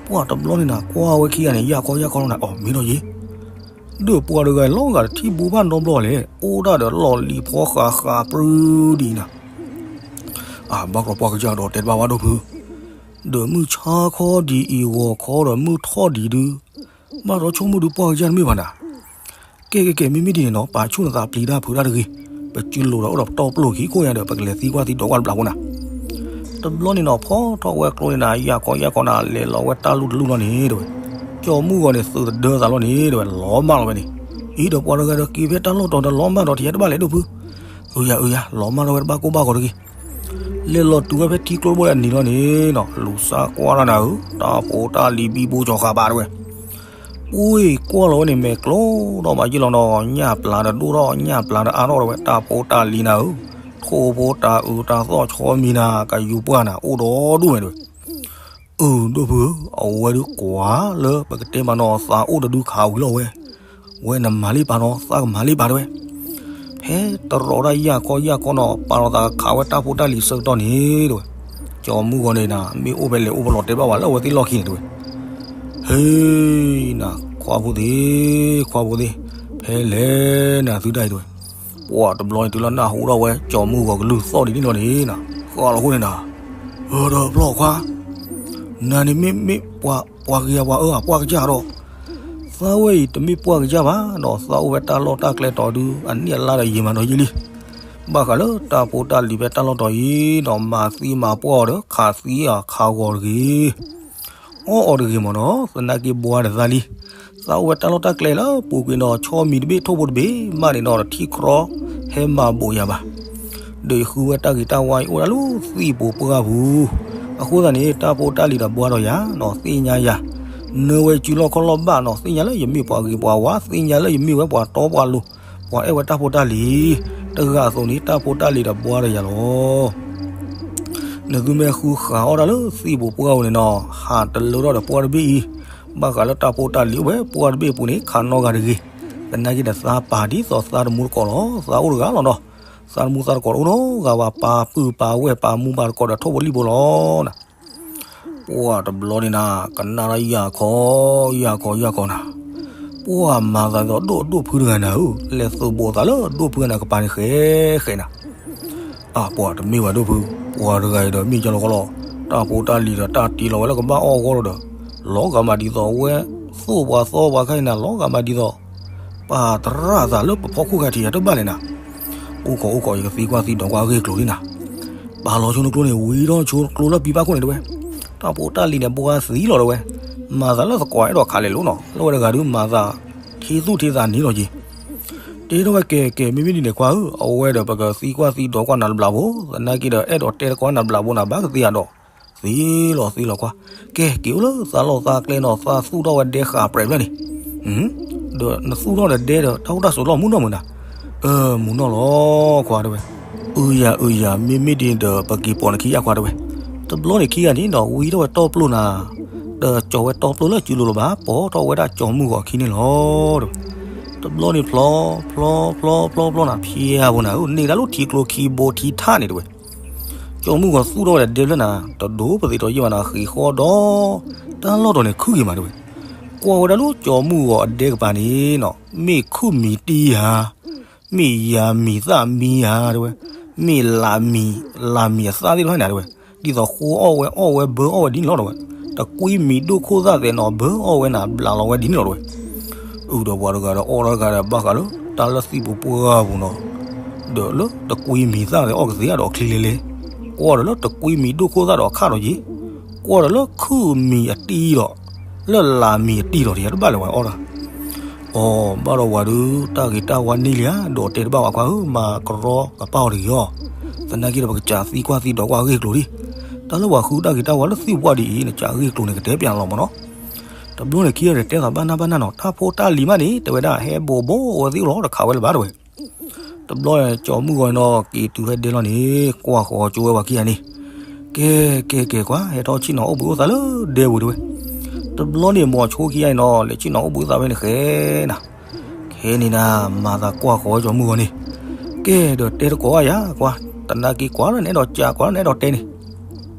ပှၢ်တဘျီန့ၣ်နၤ ကွၢ်ဝဲခံဂၤန့ၣ် ယၢ်ခီယၢ်ခီလီၤနၤ အီၤမ့ၢ်ဒီးယ့, ဒီးပှၤတဂၤအံၤလီၤဂာ်တထံၣ်ဘိဘၣ်နီတဘျီလဲၣ် အိၣ်ဒၣ်ဒီးလီၢ်လံၤဖီဃးဃးပြူဒ်အံၤနၤ. အၢ ဘၣ်ကီပှၢ်ကစၢ်ဒီးတဲတဘၣ်ဝဲဒိၣ်ဖု, ဒီးမုၢ်ဆါခီဒ်အံၤ ဂီၤခီဒီးမုၢ်ထီၣ်ဒ်အံၤဒုး, ဘၣ်ဒီးဆိကမိၣ်ဒုးပှၢ်ကစၢ်တမ့ၢ်ဘၣ်နၤ. ကဲကဲကဲ မ့မ့ၢ်ဒ်န့ၣ်နီၤ ပာ်ဆူၣ်နသးပျံၤတၢ်ဖုးတၢ်တဂ့ၤ, ပစုလိၤဒီးအိၣ်ဒီးပတီၢ်ပျိၢ်ခံခိၣ်ညါဒီး ပကလဲၤသံကွၢ်သံဒိးကွၢ်တဘျီဖိနၤ. တဘျီန့ၣ်နီၤ ဖီထီၣ်ဝဲကျိန့ၣ်နၤ ယၢ်ခီယၢ်ခီနၤ လဲၤလီၤဝဲတၢ်လူၢ်တလူၢ်လီၤန့ၣ်တဲဝဲ, ကၠီၤမုၢ်ဂီၤန့ၣ် သုးတဒၢသးလီၤန့ၣ်တဲဝဲ လီၤမၢ်လီၤဝဲန့ၣ်, အံၤဒီးပှၤတဂၤဒီးက့ၤဖဲတၢ်လီၢ်တီၤဒီးလီၤမၢ်ဒီး ထံၣ်ယၤတဘၣ်လဲၣ်ဒိၣ်ဖု, အၢ ယၤ အၢ ယၤ လီၤမၢ်ထီၣ်ဝဲတဘၣ်ကိၢ်ဘၣ်ဂီၤတဂ့ၤ. လဲၤလီၤတုၤဝဲဖဲထံကျိတဘိဒီးနံၤလီၤန့ၣ်နီၤ လူၤစၢ်ကွၢ်တၢ်နၤဧၢ, တၢ်ဖိတၢ်လံၤဘံဘူကၠီၤဃာ်ဘၣ်တဲဝဲ. ပှ့ၤကွၢ်လီၤဝဲန့ၣ် မဲာ်ကျိဒီးမးယ့ၢ်လီၤနီၤ ညၣ်ပျၢ်ဒီးဒိၣ်ထီၣ် ညၣ်ပျၢ်ဒီးအါထီၣ်တဲဝဲ တၢ်ဖိတၢ်လံၤနၤဧၢ, ထိၣ်ဖိတၢ်အုးတၢ်သီၣ်ဆီမံၤနၤ ကယူၤပှၢ်နၤ အိၣ်ဒီဒူၣ်ဝဲတဲဝဲ. အၢ ဒိၣ်ဖုဧၢ, အဝဲဒုးကွၢ်လၢပကတဲမးနီၤ သးအိၣ်တဒုခးဝံၤလီၤဝဲ, ဝဲနမၤလံပာ်နီၤ သးကမၤလံပာ်တဲဝဲ. ဖဲတရီးတၢ်ယၢ်ခီယၢ်ခီနီၤ ပာ်လီၤသးခးဝဲတၢ်ဖိတၢ်လံၤဆၢကတီၢ်န့ၣ်တဲဝဲ, ကၠီၤမုၢ်ဂီၤန့ၣ်နၤ မ့ၢ်အိၣ်ဖဲလဲၣ်အိၣ်ဖဲလီၤတဲဘၣ်ဝဲလၢအဝဲသ့ၣ်လီၢ်ခံန့ၣ်တဲဝဲ. ဟ့ၣ်နၤ ခွါဖိသ့ၣ် ခွါဖိသ့ၣ်, ဖဲလဲၣ်နၤသုတၢ်အံၤတဲဝဲ. ပှၤတဘျီန့ၣ်တုၤလၢနၢ်ဟူထီၣ်ဝဲ ကၠီၤမုၢ်ဂီၤကလုၢ်သီၣ်ဒ်န့ၣ်လီၤန့ၣ်နၤ, ဃီလီၤအဃိန့ၣ်နၤ, အၢ ဒီးဖျီၣ်ခွါ နၤန့ၣ်မ့ၢ် မ့ၢ်ပှၤဂ့ၤဧါ ပှၤအၢဧါ ပှၢ်ကစၢ်ဒီး, သးဝဲအံၤတမ့ၢ်ပှၢ်ကစၢ်ဘၣ်နီၤ သးအိၣ်ဖဲတၢ်လီၢ်တၢ်ကျဲတီၤဒု အနံၣ်အလါဒီးယံာ်မးနီၤယံာ်လံ. ဘၣ်ဃးလၢတၢ်ဖိတၢ်လံၤဖဲတၢ်လီၢ်တီၤအံၤနီၤ မၤသံမၤပှၢ်အီၤဒီး ခးသံအီၤခးဂီၤတဂ့ၤ အီၣ်အီၤတဂ့ၤမးနီၤ သနာ်က့ဘှါဒီးသးလံ. သးအိၣ်ဝဲတၢ်လီၢ်တၢ်ကျဲလၢပူၤကွံာ်နီၤ ဆီမံၤတဘ့ၣ်ထိၣ်ဖိတဘ့ၣ်မးန့ၣ်နီၤ တထံၣ်ကြီဟဲမၤဘိးယၤဘၣ်. ဒီးယဃုဝဲတၢ်ဂ့ၤတၢ်ဝါအံၤအိၣ်ဒၣ်လၢသံၣ်ပူၤပှၢ်ပူၤ, အဃိသတးန့ၣ် တၢ်ဖိတၢ်လံၤဒီးဘှါဒီးယၤနီၤ သ့ၣ်ညါယၤ, နၢဝဲစုလီၢ်ခီၣ်လီၢ်ဘၣ်နီၤ သ့ၣ်ညါလၢယမ့ၢ်ပှၤဂ့ၤပှၤဝါ သ့ၣ်ညါလၢယမ့ၢ်ဝဲပှၤတီပှၤလိၤ, ပှၤအဲၣ်ဝဲတၢ်ဖိတၢ်လံၤ, တဂၤအသိးန့ၣ် တၢ်ဖိတၢ်လံၤဒီးဘှါဒီးယၤလီၤ. နသုမ့ၢ်ဃုဃာ်အီၣ်တၢ်လၢသံၣ်ပူၤပှၢ်ပူၤန့ၣ်နီၤ ဟးတလၢထီၣ်ဒီးပှၢ်တဘ့ၣ်အံၤ, ဘၣ်ဃးလၢတၢ်ဖိတၢ်လံၤအိၣ်ဝဲပှၢ်တဘ့ၣ်အပူၤန့ၣ် ခးနီတဂၤတဂ့ၤ, သနာ်က့ဒီးသးပာ်ဒ်သိးသးတမူသကိးလီၤ သးအိၣ်တဂၤလီၤနီၤ, သးတမူသကိးတအိၣ်နီတဂၤဘၣ် ပာ်ပုၢ်ပာ်ဝဲၢ်ပာ်မူပာ်သကိးဒီးထိၣ်ဖိလံၣ်ဖိလီၤနၤ. ပှၢ်တဘျီန့ၣ်နၤ ကနၣ်တၢ်ယၢ်ခီ ယၢ်ခီ ယၢ်ခီနၤ, ပှၢ်မၤသးဒ်သိးဒိၣ်ဖုတဂၤနၤဧၢ, လဲၤသိးဘိးသးလၢဒိၣ်ဖုနၤကပၤန့ၣ်ဃဲဃဲနၤ အၢ ပှၤတမ့ၢ်ဘၣ်ဒိၣ်ဖု, ပှၤတဂၤအံၤဒီးမ့ၢ်ကၠီလီၤဃီလီၤ, တၢ်ဖိတၢ်လံၤဒီးတၢ်တ့လီၤဝဲလၢကဘၣ်အီၣ်အဂီၢ်လီၤဒီး, လီၤဂာ်မးဒ်သိးအဝဲသိၣ်ပှၤသီပှၤခါအံၤနၤ လီၤဂာ်မးဒ်သိး, ပာ်သရၣ်သးလၢပဖီခိၣ်ခါထံးယၤတဘၣ်လဲၣ်နၤ, အိၣ်ခိးအိၣ်ခိးယကသံကွၢ်သံဒိးကွၢ်အဂ့ၢ်အကျိၤလံနၤ, ပာ်လီၤဆိနကျိန့ၣ် ဝံၤထီၣ်ဆိကျိလၢပံပၢ်ခိၣ်န့ၣ်တဲဝဲ, တၢ်ဖိတၢ်လံၤန့ၣ် ဘှါသံလီၤတဲဝဲ, မၤသးလၢသကိးအဲၣ်ဒိးခးလဲၤလိၤနီၤ လၢဝဲတဂၤဒုးမၤသး, ထံသူၣ်ထံသးနံၤလီၤက့ၤ တဲထီၣ်ဝဲကဲကဲ မ့မ့ၢ်ဒ်န့ၣ်ခွါဧၢ, အဝဲဒီးပကသံကွၢ်သံဒိးကွၢ်နၤတဘျီဖိ, သနာ်က့ဒီးအဲၣ်ဒိးတဲတကိးနၤတဘျီဖိနၤ ဘၣ်ကသ့အဒိး, သ့လီၤသ့လီၤခွါ, ကဲက့ၤအိၣ်လၢသးလီၢ်သးကျဲနီၤ သးသူၣ်ထီၣ်ဝဲဒဲဃာ်ပြဲးဖျၢၣ်န့ၣ်, ဒီးနသူၣ်ထီၣ်ဒီးဒဲဒီး တၢ်အိၣ်တၢ်ဆိးလီၢ်မုၢ်နီၢ်မုၢ်နၤ, အၢ မုၢ်နီၢ်လီၤခွါတဲဝဲ, အုယၤအုယၤ မ့မ့ၢ်ဒ်န့ၣ်ဒီး ပက့ၤပိာ်နခံယၤခွါတဲဝဲ, တဘျီန့ၣ်ခံဂၤန့ၣ်ဒီး ဝံထီၣ်ဝဲတီပျိၢ်နၤ ဒီးကၠီၤဝဲတီပျိၢ်လၢစုလိၤလီၤဘၣ် ပိာ်ထီၣ်ဝဲဒၣ်ကၠီၤမုၢ်ဂီၤခံန့ၣ်လီၤ. တဘျီန့ၣ်ဖျီ ဖျီ ဖျီ ဖျီ ဖျီနၤ ဖျါဘိနၤဧၢ န့ၢ်ဒၣ်လၢထံကျိခံဘိထံထးန့ၣ်တဲဝဲ, ကၠီၤမုၢ်ဂီၤသူၣ်ထီၣ်ဝဲဒၣ်ဒဲဖျၢၣ်နၤ တဒိးပသ့ၣ်တီယံာ်ဘၣ်နၤ ဃ့ၢ်ဃီဒီး တၢ်လီၢ်တီၤန့ၣ်ခုၣ်က့ၤမးတဲဝဲ, ကွၢ်ဝဲဒၣ်လၢကၠီၤမုၢ်ဂီၤအဒဲကပၤန့ၣ်နီၤ မ့ၢ်ခုၣ်မံၤတံၢ်ဧါ မ့ၢ်ယၤမံၤသၣ်မံၤဧါတဲဝဲ, မ့ၢ်လးမံၤ လးမံၤအသၣ်သ့ၣ်တဖၣ်န့ၣ်တဲဝဲ, ဒ်သိးဃိအီၣ်ဝဲအီၣ်ဝဲဘၢအီၣ်ဝဲဒ်န့ၣ်လီၤတဲဝဲ, တကွံမံၤဒိၣ်ခိၣ်သၣ်သဲးနီၤ ဘၢအီၣ်ဝဲနၤ ဘျးလီၤဝဲဒ်န့ၣ်လီၤတဲဝဲ, အုၣ်ဒီးပှၤတဂၤဒီးအီၣ်တဂၤဒီးဘၣ်ဃးလၢ တၢ်လၢသံၣ်ပူၤပှၢ်ပူၤနီၤ, ဒီးလၢတကွံမံၤသၣ်ဒီးအီၣ်ကသ့အါဒီးအချံလဲလဲ, ကွၢ်ဒီးလၢတကွံမံၤဒိၣ်ခိၣ်သၣ်ဒီးအခၣ်ဒီးက့ၤ, ကွၢ်ဒီးလၢခုၣ်မံၤအတံၢ်ဒီး, လၢလာ်မံၤအတံၢ်ဒီး တယၤတဘၣ်လၢၤဝဲအီၣ်တၢ် အီၤဘၣ်ဒီးဝၤဒုး တၢ်ဂ့ၤတၢ်ဝါန့ၢ်လံဧါ, ဒီးတဲတဘၣ်ဝဲခွါဧၢ, မၤကရီကပၢ်အီၤတဂ့ၤအီၤ, သနာ်က့ဒီးပကစးသံကွၢ်သံဒိးကွၢ်အဂ့ၢ်အကျိၤလံ, တၢ်လၢပှၤဃုတၢ်ဂ့ၤတၢ်ဝါလၢသံၣ်ပှၢ်ဒ်အံၤ နစးအဂ့ၢ်အကျိၤန့ၣ် ကတဲပၠးလီၤမးနီၤ, တဘျီန့ၣ်ခံဂၤဒီးတဲသးဘၣ်နၢ်ဘၣ်နၢ်နီၤ, တၢ်ဖိတၢ်လံၤမးန့ၣ် တဲဝဲဒၣ် ဟဲဘိးဘိးအဝဲသ့ၣ်အိၣ်လီၤ တခးဝဲလၢၤဘၣ်တဲဝဲ တဘျီန့ၣ် ကၠီၤမုၢ်ဂီၤန့ၣ်ဒီး က့ၤတုၤဖဲဒဲလီၤန့ၣ် ကွၢ်ဃီၤကၠိဝဲပှၤခံဂၤန့ၣ်, ကဲ ကဲ ကဲ ကွၢ် ဟဲထီၣ်ဆ့ၣ်နီၤအိၣ်ဘှံးအိၣ်သါလၢဒဲပူၤတဲဝဲ, တဘျီန့ၣ် မိၤဆိခံဂၤန့ၣ်ဒီး လဲၤဆ့ၣ်နီၤအိၣ်ဘှံးအိၣ်သါဖဲန့ၣ်ဃဲနၤ, ခဲန့ၣ်နၤ မၤသးကွၢ်ဃီၤကၠီၤမုၢ်ဂီၤန့ၣ်, ကဲဒီးတဲတကိးဘၣ်ယၤ ကွၢ်, သနာ်က့ကွၢ်လၢနအဲၣ်ဒိးကး ကွၢ်လၢနအဲၣ်ဒိးတဲန့ၣ်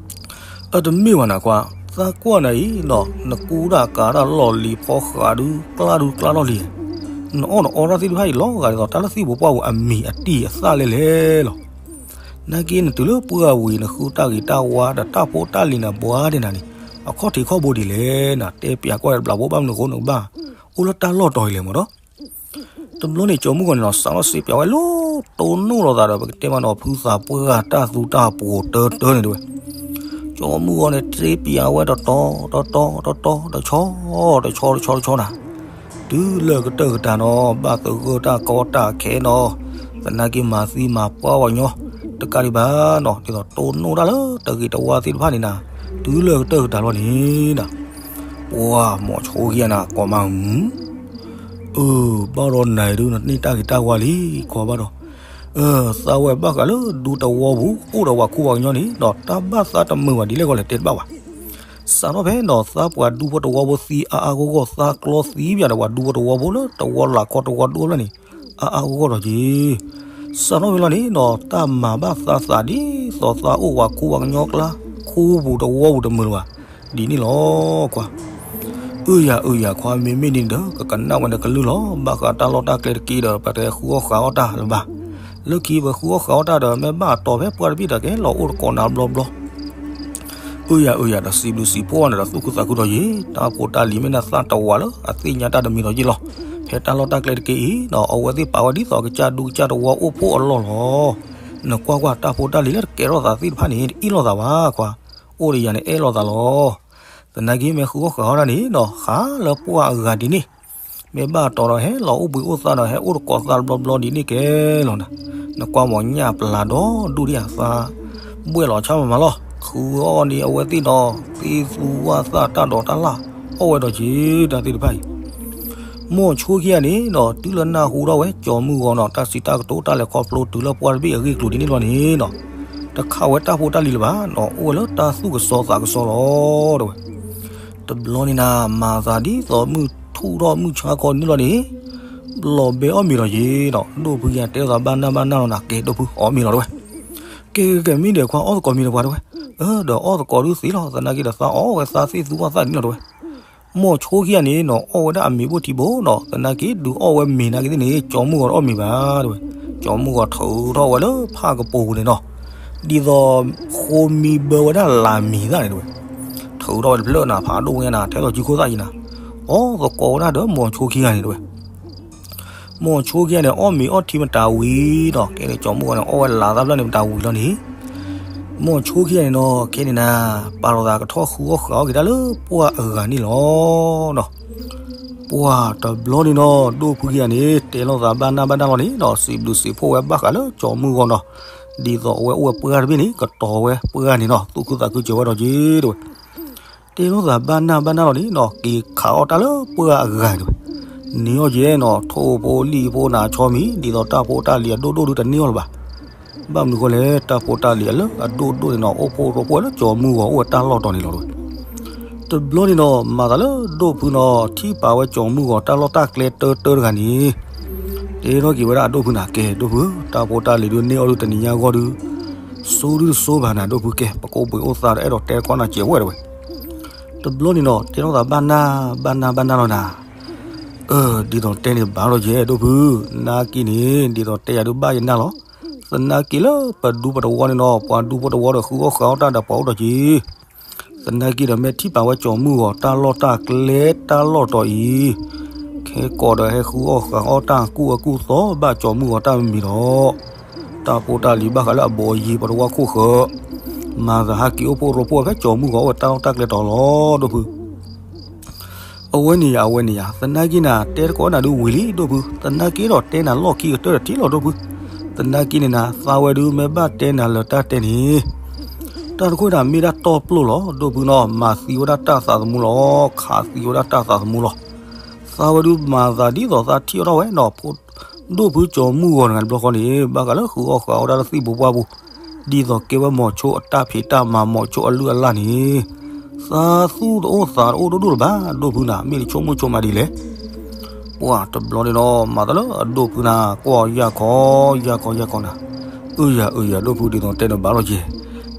အတမ့ၢ်ဘၣ်နၤကွၢ်, သးကွၢ်နၤအံၤဒီး နကူတၢ်ကၤတၢ်လီၢ်လံၤဖီဃးဒုး ကျါဒုးကျါလီၢ်လံၤ, နအီၣ်နအီတၢ်သ့ၣ်တဖၣ်အံၤလီၤဂာ်ဒ်သိး တၢ်လၢသံၣ်ပူၤပှၢ်ပူၤအမံၤအတံၢ်အသၣ်လဲၣ်လဲၣ်လီၤ. နာ်က့နတုၤလၢပှၢ်ဝံၤ နဃုတၢ်ဂ့ၤတၢ်ဝါဒီးတၢ်ဖိတၢ်လံၤနၤဘှါဒဲးနၤန့ၣ် အခီၣ်ထံးခီၣ်ဘိဒ်လဲၣ်နၤ, တဲပၠးကွၢ်တဘျီဖိဘၣ်မနုၤအဃိနကဘၣ်အိၣ်လၢတၢ်လီၢ်တီၤအံၤလဲၣ်မးဒီး တဘျီန့ၣ် ကၠီၤမုၢ်ဂီၤန့ၣ်ဒီး စးထီၣ်စံးပၠးဝဲလၢ တိၢ်နီၣ်လိာ်သးဒီး ပကတဲမးနီၤ ဖုသးပှၢ်တၢ်သူတၢ်ပှိၤတၢတၢန့ၣ်တဲဝဲ, ကၠီၤမုၢ်ဂီၤန့ၣ် စံးပၠးဝဲတတီၤတတီၤတတီၤ တဆီတဆီတဆီနၤ, တုၤလၢကတၢၢ်ကတၢၢ်နီၤ ဘၣ်သဂၢၢ်တၢ်ကီတၢ်ခဲနီၤ, သနာ်က့မၤသံမၤပှၢ်ဝဲညီ တကးဒံးဘၣ်နီၤ ဒ်သိးတိၢ်နီၣ်တၢ်လၢတဂ့ၤတဝါသ့ၣ်တဖၣ်န့ၣ်နၤ, တုၤလၢကတၢၢ်ကတၢၢ်လီၤန့ၣ်နၤ ပှၤမိၤဆိခံဂၤန့ၣ် ကိးမးမုၢ်, အၢ ဘၣ်ဒီးနၤဒုး နန့ၢ်တၢ်ဂ့ၤတၢ်ဝါလံ ကွၢ်ဘၣ်ဒီး, သးဝဲဘၣ်ဃးလၢဒူသဝီပူၤ အိၣ်ဒီးပှၤခူပှၤကညီန့ၣ်ဒီး တၢ်ဘၣ်သးတမုာ်ဘၣ်ဒ်လဲၣ်ဂီၢ်လဲၣ်တဲတဘၣ်ဘၣ်. စးထီၣ်ဖဲဒီးသးပှၤဒူဖိတဝီဖိသံအါအါဂီၢ်ဂီၢ် သးကျီသံပၠးဒီးပှၤဒူဖိတဝီဖိလၢတဝီလၢ်ခီတဝီဒိၣ်ဖျၢၣ်န့ၣ် အါအါဂီၢ်ဂီၢ်ဒီးက့ၤ စးထီၣ်ဖဲလီၤန့ၣ်ဒီး တၢ်မၤဘၣ်သးသးဒ်သိးသးအိၣ်ပှၤခူပှၤကညီကျါ ခူပူၤတဝီပူၤတမုာ်လၢၤဘၣ် ဒ်န့ၣ်လီၤကွၢ်. အၢယၤအၢယၤခွါ မ့မ့ၢ်ဒ်န့ၣ်ဒီး ကကနၣ်ဝဲဒီးကလုၢ်လီၤ. ဘၣ်ဃးတၢ်လီၢ်တၢ်ကျဲတက့ၢ်ဒီး ပတဃုအီၣ်ဃုအီၣ်တၢ်လၢၤဘၣ်. လၢခံပဃုအီၣ်ဃုအီၣ်တၢ်ဒီး မ့ၢ်ဘၣ်တီၤဖဲပှၢ်တဘ့ၣ်ဒီး ကဟဲလီၤအိၣ်တကိးနၤဘျီဘျီ အၢယၤအၢယၤဒီး စံးဘျုးစံးဖှိၣ်န့ၣ်ဒီး သူၣ်ခုသးခုဒီးယ့ၤ တၢ်ဖိတၢ်လံၤ မ့ၢ်နသၣ်တဝးလၢအသ့ၣ်ညါတၢ်တမံၤဒီးယ့ၤလီၤ. ဖဲတၢ်လီၢ်တၢ်ကျဲတက့ၢ်အံၤဒီး အဝဲသ့ၣ်ပာ်ဝဲဒ်သိးကစၢ်ဒူကစၢ်တဝီအိၣ်ဖှိၣ်အလီၢ်လီၤ. နကွၢ်ကွၢ် တၢ်ဖိတၢ်လံၤလၢတကဲထီၣ်သးသ့ၣ်တဖၣ်န့ၣ် တအ့ၣ်လိာ်သးဘၣ်ခွါ, အိၣ်ဒီးယၤန့ၣ်အဲၣ်လိာ်သးလီၤ. သနာ်က့မ့ၢ်ဃုအီၣ်ဃုအီၣ်တၢ်န့ၣ်ဒီး ဟးလၢပှၢ်အဂၤဒ်န့ၣ် မ့ၢ်ဘၣ်တီၤဒီး ဟဲလီၤအိၣ်ဘှံးအိၣ်သါဒီး ဟဲအိၣ်တကိးသးဘျီဘျီဒ်န့ၣ်ကဲလီၤနၤ. နကွၢ်မီၤညၣ်ပျၢ်ဒီဒူၣ်ဒံးအသး ဘှဲၣ်လီၤဆါမးမးလီၤ. ဃုအီၣ်န့ၣ် အဝဲသ့ၣ်ဒီး သ့ၣ်သူဝၣ်သၣ်တၢ်ဒိးတၢ်လၢ် အီၣ်ဝဲဒီးက့ၤ တၢ်သ့ၣ်တဖၣ်အံၤ မိၢ်ဆိခံဂၤန့ၣ်ဒီး တုၤလၢနၢ်ဟူထီၣ်ဝဲ ကၠီၤမုၢ်ဂီၤနီၤ တၢ်စံးတၢ်ကတိၤတၢ်လဲၤခီဖျိတုၤလၢပှၢ်တဘ့ၣ်အဂ့ၢ်အကျိၤဒ်န့ၣ်လီၤန့ၣ်နီၤ, တခးဝဲတၢ်ဖိတၢ်လံၤလၢၤဘၣ်နီၤ, အိၣ်ဝဲလၢတၢ်သူၣ်ကစီၤသးကစီၤလီၤ တဲဝဲ. တဘျီန့ၣ်နၤ မၤသးဒ်သိးမုၢ်ထူၣ်ထီၣ်မုၢ်ဆါခီန့ၣ်လီၤန့ၣ်, လီၤဘဲအီၣ်မ့ၤဒီးက့ၤနီၤ, ဒိၣ်ဖုခံဂၤတဲလိာ်သးဘၣ်နၢ်ဘၣ်နၢ်လီၤနၤ, ကဲ ဒိၣ်ဖုအီၣ်မ့ၤလီၤ တဲဝဲ. ကဲ ကဲ ကဲ မ့ၢ်ဒဲးခွါ အီၣ်သကိးမ့ၤဒီးပှၤ တဲဝဲ. အၢ ဒီးအီၣ်သကိးဒုးသ့လီၤ, သနာ်က့ဒီးသးအီၣ်ဝဲသးသ့ၣ်သူဝၣ်သၣ်န့ၣ်လီၤ တဲဝဲ. မိၢ်ဆိခံဂၤန့ၣ်နီၤ အီၣ်ဝဲဒၣ်အမ့ၤဘိၣ်ထံဘိနီၤ, သနာ်က့ဒုးအီၣ်ဝဲမ့ၤနာ်က့သ့ၣ်န့ၣ် ကၠီၤမုၢ်ဂီၤတအီၣ်မ့ၤဘၣ် တဲဝဲ. ကၠီၤမုၢ်ဂီၤထုးထီၣ်ဝဲလၢဖၣ်ကပူၤပူၤန့ၣ်နီၤ, ဒ်သိးဃိမံဘၢဝဲဒၣ်လါမံၤသၣ်န့ၣ် တဲဝဲ. ထုးထီၣ်ဝဲတဖျၢၣ်နၤ ဖးဒိၣ်ညါနၤ ထဲသိးစုခိၣ်သၣ်အံၤနၤ, အီၣ်သကိးဝဲဒၣ်ဒီးမိၢ်ဆိခံဂၤန့ၣ် တဲဝဲ. မိၢ်ဆိခံဂၤန့ၣ် အီၣ်မ့ၤအီၣ်ထံမတၤဝံၤဒီး ကဲန့ၣ်ကၠီၤမုၢ်ဂီၤန့ၣ် အီၣ်ဝဲလါသၣ်ဖျၢၣ်န့ၣ်မတၤဝံၤလီၤန့ၣ်, မိၢ်ဆိခံဂၤန့ၣ်နီၤ ခဲန့ၣ်နၤ ပာ်လီၤသးကထီၣ်ဃုအီၣ်ဃုအီၣ်က့ၤတၢ်လၢပှၢ်အဂၤန့ၣ်လီၤ. ပှၢ်တဘျီန့ၣ်နီၤ ဒိၣ်ဖုခံဂၤန့ၣ် တဲလိာ်သးဘၣ်နၢ်ဘၣ်နၢ်လီၤန့ၣ်ဒီး စံးဘျုးစံးဖှိၣ်ဝဲဘၣ်ဃးလၢကၠီၤမုၢ်ဂီၤနီၤ, ဒ်သိးအဝဲအိၣ်ဝဲပှၢ်တဘ့ၣ်န့ၣ် ကတီၤဝဲပှၢ်န့ၣ်နီၤ သူၣ်ခုသးခုစၢၤဝဲဒီးက့ၤ တဲဝဲ. တဲလိာ်သးဘၣ်နၢ်ဘၣ်နၢ်လီၤန့ၣ်နီၤ က့ၤခးအီၣ်တၢ်လၢပှၢ်အဂၤန့ၣ်ဝဲ, န့ၢ်အီၣ်က့ၤနီၤ ထိၣ်ဖိလံၣ်ဖိနၤဆီမံၤ ဒ်သိးတၢ်ဖိတၢ်လံၤအဒိၣ်ဒိၣ်ဒုးတန့ၢ်အီၣ်လၢၤဘၣ်. ဘၣ်မနုၤဃိလဲၣ် တၢ်ဖိတၢ်လံၤအလၢအဒိၣ်ဒိၣ်န့ၣ်နီၤ အိၣ်ဖှိၣ်ရိဖှိၣ်ဝဲလၢကၠီၤမုၢ်ဂီၤအိၣ်ဝဲတၢ်လီၢ်တီၤန့ၣ်လီၤ တဲဝဲ. တဘျီန့ၣ်နီၤ မၤသးလၢဒိၣ်ဖုနီၤ ထံၣ်ပာ်ဝဲကၠီၤမုၢ်ဂီၤတၢ်လီၢ်တၢ်ကျဲတၢတၢတဂၤန့ၣ် တဲထီၣ်က့ၤဝဲဒၣ်အဒိၣ်ဖုနၤ ကဲ ဒိၣ်ဖု တၢ်ဖိတၢ်လံၤဒုးန့ၢ်အီၣ်ဒုးတနံၤညါဂီၢ်ဒုး ဆိဒုတဆိဘၣ်နၤ ဒိၣ်ဖု ကဲ ပကအိၣ်ဘှံးအိၣ်သါဒီးအဲၣ်ဒိးတဲတခီနၤစဲးဝဲ တဲဝဲ. တဘျီန့ၣ်နီၤ တဲထီၣ်သးဘၣ်နၢ်ဘၣ်နၢ်ဘၣ်နၢ်လီၤနၤ, အၢ ဒ်သိးတဲန့ၣ်ဘၣ်လီၤကဲ ဒိၣ်ဖု, နာ်က့န့ၣ် ဒ်သိးတဲယၤဒုးဘၣ်ယနၢ်လီၤ. သနာ်က့လၢပဒူပတဝီန့ၣ်နီၤ ပှၤဒူဖိတဝီဒီးဃုအီၣ်ဃုအီၣ်တၢ်ဒီးပှၤအိၣ်ဒီးက့ၤ သနာ်က့ဒီးမ့ၢ်ထံၣ်ပာ်ဝဲကၠီၤမုၢ်ဂီၤတၢ်လီၢ်တၢ်ကျဲတၢ်လီၢ်တီၤအံၤ, တ ခဲကိးဒီးဟဲဃုအီၣ်ဃုအီၣ်တၢ်ကူၣ်အကူၣ်သီဘၣ်ကၠီၤမုၢ်ဂီၤတၢ်မံၤမံၤဒီး တၢ်ဖိတၢ်လံၤဘၣ်ဃးလၢအဘူးအယံၤ ပှၤတဝၢခိၣ်ဃၢၤ မၤသးဟးက့ၤအိၣ်ဖှိၣ်ရိဖှိၣ်ဖဲကၠီၤမုၢ်ဂီၤအိၣ်ဝဲတၢ်လီၢ်တၢ်ကျဲတီၤလီၤ ဒိၣ်ဖု အဝဲန့ၣ်ယၤ အဝဲန့ၣ်ယၤ သနာ်က့နၤ တဲတကိးနၤဒုးဝံၤလံ ဒိၣ်ဖု သနာ်က့ဒီးတဲနၤလီၢ်ခံကတၢၢ်တထံၣ်လီၤ ဒိၣ်ဖု သနာ်က့န့ၣ်နၤ သးဝဲဒုးမ့ၢ်ဘၣ်တဲနၤလၢတၢ်တဲန့ၣ် တၢ်တခိၣ်န့ၣ်မ့ၢ်ဒၣ်တီၢ်ပျိၢ်လီၤ ဒိၣ်ဖုနီၤ မၤသံဝဲဒၣ်တၢ်သးသမူလီၤ ခးသံဝဲဒၣ်တၢ်သးသမူလီၤ သးဝဲဒုးမၤသးဒ်သိးသးထံၣ်အီၣ်ထီၣ်ဝဲနီၤ ဖိ ဒိၣ်ဖုကၠီၤမုၢ်ဂီၤတဂၤတဘျီဃီန့ၣ် ဘၣ်ဃးလၢဃုအီၣ်ဃုအီၣ်တၢ်လၢသံၣ်ဘိပှၢ်ပူၤ ဒ်သိးကဲဝဲမိၤဆိအတၢ်ဖံးတၢ်မၤ မိၤဆိအလုၢ်အလၢ်န့ၣ် သးသူၣ်တအိၣ်သးတအိၣ်ဒိၣ်ဒိၣ်လၢၤဘၣ် ဒိၣ်ဖုနၤ မ့ၢ်တဆိကမိၣ်ဆိကမးဒ်လဲၣ် ပှၤတဘျီန့ၣ်နီၤ မၤသးလၢအဒိၣ်ဖုနၤ ကွၢ်ယၢ်ခီ ယၢ်ခီယၢ်ခီနၤ အၢယၤ အၢယၤ ဒိၣ်ဖုဒ်သိးတဲနၤဘၣ်လီၤက့ၤ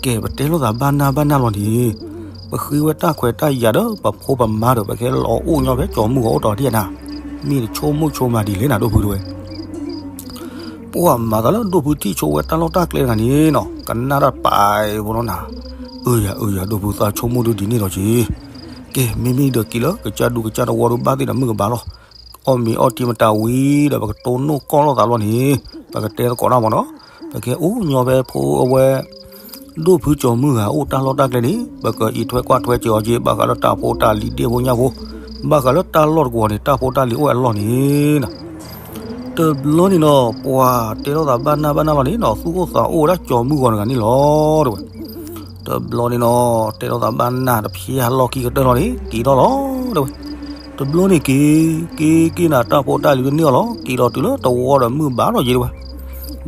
ကဲ ပတဲလိာ်သးဘၣ်နၢ်ဘၣ်နၢ်လီၤန့ၣ် ပဃ့ဝဲတၢ်ခွဲးတၢ်ယာ်ဒီး ပဖိပမါဒီး ပကဟဲလီၤအိၣ်ညီဖဲကၠီၤမုၢ်ဂီၤအိၣ်တီၤဒံးဧါနၤ မ့ၢ်တဆိကမိၣ်ဆိကမးဒ်လဲၣ်နၤ ဒိၣ်ဖုတဝဲ ပှၤမၤသးလၢဒိၣ်ဖုထံၣ်ဆိဝဲတၢ်လီၢ်တၢ်ကျဲတဂၤန့ၣ်နီၤ ကနၣ်တၢ်ပာ်အံၤဖိနီၤနၤ အၢယၤ အၢယၤ ဒိၣ်ဖုသးဆိကမိၣ်ဒုးဒ်န့ၣ်လီၤက့ၤ ကဲ မ့မ့ၢ်ဒီးက့ၤလၢကစၢ်ဒူကစၢ်တဝီဒီး ဘၣ်သ့ၣ်ဒီးမုၢ်ကဘၣ်လီၤ အီၣ်မ့ၤအီထံမတၤဝံၤဒီး ပကတိၢ်နီၣ်ကီၢ်လိာ်သးလီၤန့ၣ် ပကတဲသကိးတၢ်မ့ၢ်နီၤ ပကဟဲအိၣ်ညီဖဲဖိအဝဲ ဒိၣ်ဖုကၠီၤမုၢ်ဂၤအိၣ်တၢ်လီၢ်တၢ်ကျဲန့ၣ် ပကအံးထွဲကွၢ်ထွဲစၢၤအီၤက့ၤ ဘၣ်ဃးလၢတၢ်ဖိတၢ်လံၤဒ့ၣ်ဖိညၣ်ဖိ ဘၣ်ဃးလၢတၢ်လီၢ်တကဝီၤန့ၣ် တၢ်ဖိတၢ်လံၤအိၣ်ဝဲအလီၢ်န့ၣ်နီၤ တဘျီန့ၣ်နီၤ ပှၤတဲလိာ်သးဘၣ်နၢ်ဘၣ်နၢ်လီၤန့ၣ်နီၤ သူၣ်အိၣ်သးအိၣ်ဝဲဒၣ်ကၠီၤမုၢ်ဂီၤတဂၤန့ၣ်လီၤ တဝဲ တဘျီန့ၣ်နီၤ တဲလိာ်သးဘၣ်နၢ်တဖျၢၣ်လီၢ်ခံကတၢၢ်လီၤန့ၣ် က့ၤထီၣ်လီၤ တဝဲ တဘျီန့ၣ်က့ၤ က့ၤက့ၤနၤတၢ်ဖိတၢ်လံၤတန့ၢ်အီၤလီၤ က့ၤလီၤတုၤလၢတဝီဒီးမုၢ်ဘၣ်ထီၣ်က့ၤတဝဲ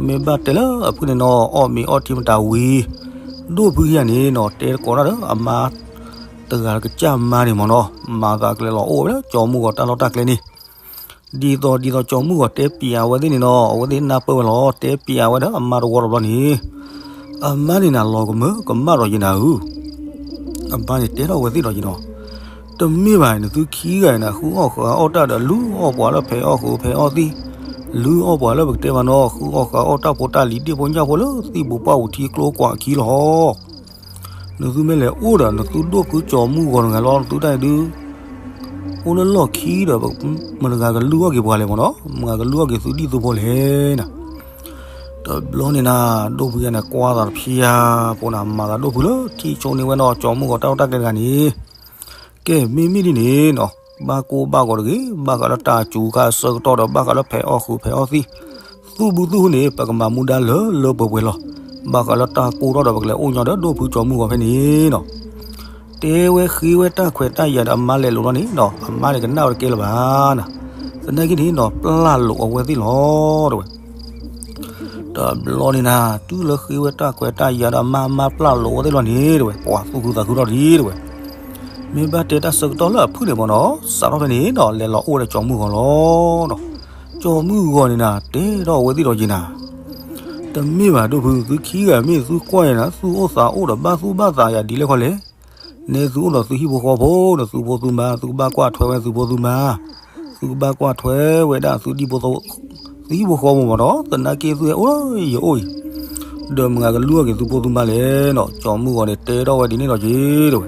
မ့ၢ်ဘၣ်တဲလၢအဖုန့ၣ်နီၤ အီၣ်မ့ၤအီထံမတၤဝံၤ ဒိၣ်ဖုယၤန့ၣ်နီၤ တဲသကိးတၢ်ဒီးအမါ တဂၤကစၢ်မါန့ၣ်မ့ၢ်နီၤ မၤသးကလဲၤလီၤအိၣ်ဝဲလၢကၠီၤမုၢ်ဂီၤတၢ်လီၢ်တၢ်ကျဲန့ၣ် ဒ်သိးဒ်သိးကၠီၤမုၢ်ဂီၤတဲပျးဝဲသ့ၣ်န့ၣ်နီၤ အဝဲသ့ၣ်နၢ်ပၢၢ်ဝဲလီၤ တဲပျးဝဲဒီးအမါတဝီတဘျီန့ၣ် အမါန့ၣ်နၤလီၤကမၢကမၣ်ဒီးယနၤဧၢ အမါန့ၣ်တဲထီၣ်ဝဲသ့ၣ်ဒီးယနီၤ တမ့ၢ်ဘၣ် နသုခံဂၤနၤ ဃုအီၣ်ဃုအီၣ်တၢ်ဒီး လုၢ်အီၣ်ပှၤလၢဖဲးအီၣ်ဃုဖဲးအီၣ်သံၣ် လုၢ်အီၣ်ပှၤလၢပကတဲမနီၤ ဃုအီၣ်ဃုအီၣ်တၢ်ဖိတၢ်လံၤဒ့ၣ်ဖိညၣ်ဖိလၢသံၣ်ဘိပှၢ်ပူၤထံကျိကွၢ်ခံလီၤ နသုမ့ၢ်လဲၤအိၣ်ဒီး နသုဒိၣ်ဖုကၠီၤမုၢ်ဂီၤတဂၤလီၤ နသုတၢ်အံၤဒုး အိၣ်လၢလီၢ်ခံဒီး မတၤတဂၤကလုၢ်အီၣ်က့ၤပှၤလဲၣ်မနီၤ မတၤတဂၤကလုၢ်အီၣ်က့ၤသုဒံၣ်သုဖိလဲၣ်နၤ တဘျီန့ၣ်နၤ ဒိၣ်ဖုယၤန့ၣ် ကွၢ်သးတဖျၢၣ်ဖိနၤ မၤသးဒိၣ်ဖုလၢထံၣ်ဆိန့ၢ်ဝဲနီၤ ကၠီၤမုၢ်ဂီၤတၢ်လီၢ်တၢ်ကျဲတဂၤန့ၣ် ကဲ မ့မ့ၢ်ဒ်န့ၣ်နီၤ ဘၣ်ကိၢ်ဘၣ်ဂီၤတဂ့ၤ ဘၣ်ဃးလၢတၢ်စူၤခါအဆၢကတီၢ်ဒီး ဘၣ်ဃးလၢဖဲးအီၣ်ဃုဖဲးအီၣ်သံၣ် သူၣ်ဘုသူၣ်ဟုန့ၣ် ပကမၤမူဒါလၢလၢပှဲၤပှဲၤလီၤ. ဘၣ်ဃးလၢတၢ်ကိၢ်ထီၣ်ဒီး ပကလဲၤအိၣ်ညီဒီးဒိၣ်ဖုကၠီၤမုၢ်ဂီၤဖဲန့ၣ်နီၤ တဲဝဲဃ့ဝဲတၢ်ခွဲးတၢ်ယာ်ဒီးအမါလဲၤလိာ်လီၤန့ၣ်နီၤ အမါန့ၣ်ကနၣ်ဝဲတကဲလၢၤဘၣ်နၤ သနာ်က့န့ၣ်နီၤ ပျၢ်လိာ်အဝဲသ့ၣ်လီၤ တဝဲ တဘျီန့ၣ်နၤ တုၤလၢဃ့ဝဲတၢ်ခွဲးတၢ်ယာ်ဒီးအမါ အမါပျၢ်လိာ်အဝဲသ့ၣ်လီၤန့ၣ် တဝဲ ပှၤသူၣ်ခုသးခုထီၣ်ဒံး တဝဲ မ့ၢ်ဘၣ်တဲတၢ်ဆၢကတီၢ်လၢအဖုၣ်န့ၣ်မ့ၢ်နီၤ စးထီၣ်ဖဲန့ၣ်နီၤ လဲၤလီၤအိၣ်ဝဲဒီးကၠီၤမုၢ်ဂီၤလီၤနီၤ ကၠီၤမုၢ်ဂီၤန့ၣ်နၤ တဲထီၣ်အဝဲသ့ၣ်ဒီးက့ၤနၤ တမ့ၢ်ဘၣ်ဒိၣ်ဖု သုခံဂၤမ့ၢ်သုကွၢ်ယၤနၤ သူၣ်အိၣ်သးအိၣ်ဒီးဘၣ်သူၣ်ဘၣ်သးယၤဒ်လဲၣ်ခီလဲၣ် နဲသုအိၣ်ဒီးသုဟံၣ်ဖိဃီဖိဒီးသုဖိသုမါ သုကဘၣ်ကွၢ်ထွဲဝဲသုဖိသုမါ သုကဘၣ်ကွၢ်ထွဲဝဲဒၣ်သုဒံၣ်ဖိ သုဟံၣ်ဖိဃီဖိမ့ၢ်နီၤ သနာ်က့သုဟဲအိၣ်လၢယအိၣ်အံၤ ဒီးမတၤကလုၢ်အီၣ်က့ၤသုဖိသုမါလဲၣ်နီၤ ကၠီၤမုၢ်ဂီၤန့ၣ် တဲထီၣ်ဝဲဒ်န့ၣ်လီၤက့ၤ တဝဲ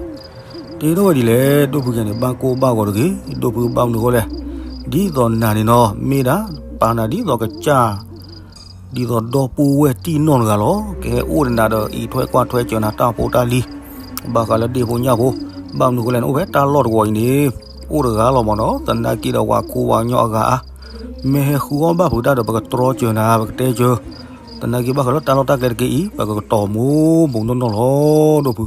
တဲထီၣ်ဝဲဒ်လဲၣ် ဒိၣ်ဖုယၤန့ၣ် ဘၣ်ကိၢ်ဘၣ်ဂီၤတဂ့ၤ ဒိၣ်ဖုဘၣ်မနုၤဃိလဲၣ် ဒ်သိးနၤန့ၣ်နီၤ မ့ၢ်ဒၣ် ပာ်နၤဒ်သိးကစၢ် ဒ်သိးဒီပုၢ်ဝဲၢ်တံၢ်နီၢ်တဂၤလီၤ ကဟဲအိၣ်ဒီးနၤဒီး အံးထွဲကွၢ်ထွဲစၢၤနၤတၢ်ဖိတၢ်လံၤ ဘၣ်ဃးလၢဒ့ၣ်ဖိညၣ်ဖိ ဘၣ်မနုၤဃိလဲၣ်န့ၣ် အိၣ်ဖဲတၢ်လီၢ်တဝီၤအံၤန့ၣ် အိၣ်တဂၤလီၤမ့ၢ်နီၤ သနာ်က့ဒီးပှၤခိပှၤကညီအဂၤအါ မ့ၢ်ဟဲဃုအီၣ်ဘၣ်ဖုးတၢ်ဒီး ပကတြီစၢၤနၤ ပကတဲစၢၤ သနာ်က့ဘၣ်ဃးလၢတၢ်လီၢ်တၢ်ကျဲတက့ၢ်အံၤ ပကကတီၤမိၢ်မိၢ်နီၢ်နီၢ်လီၤ ဒိၣ်ဖု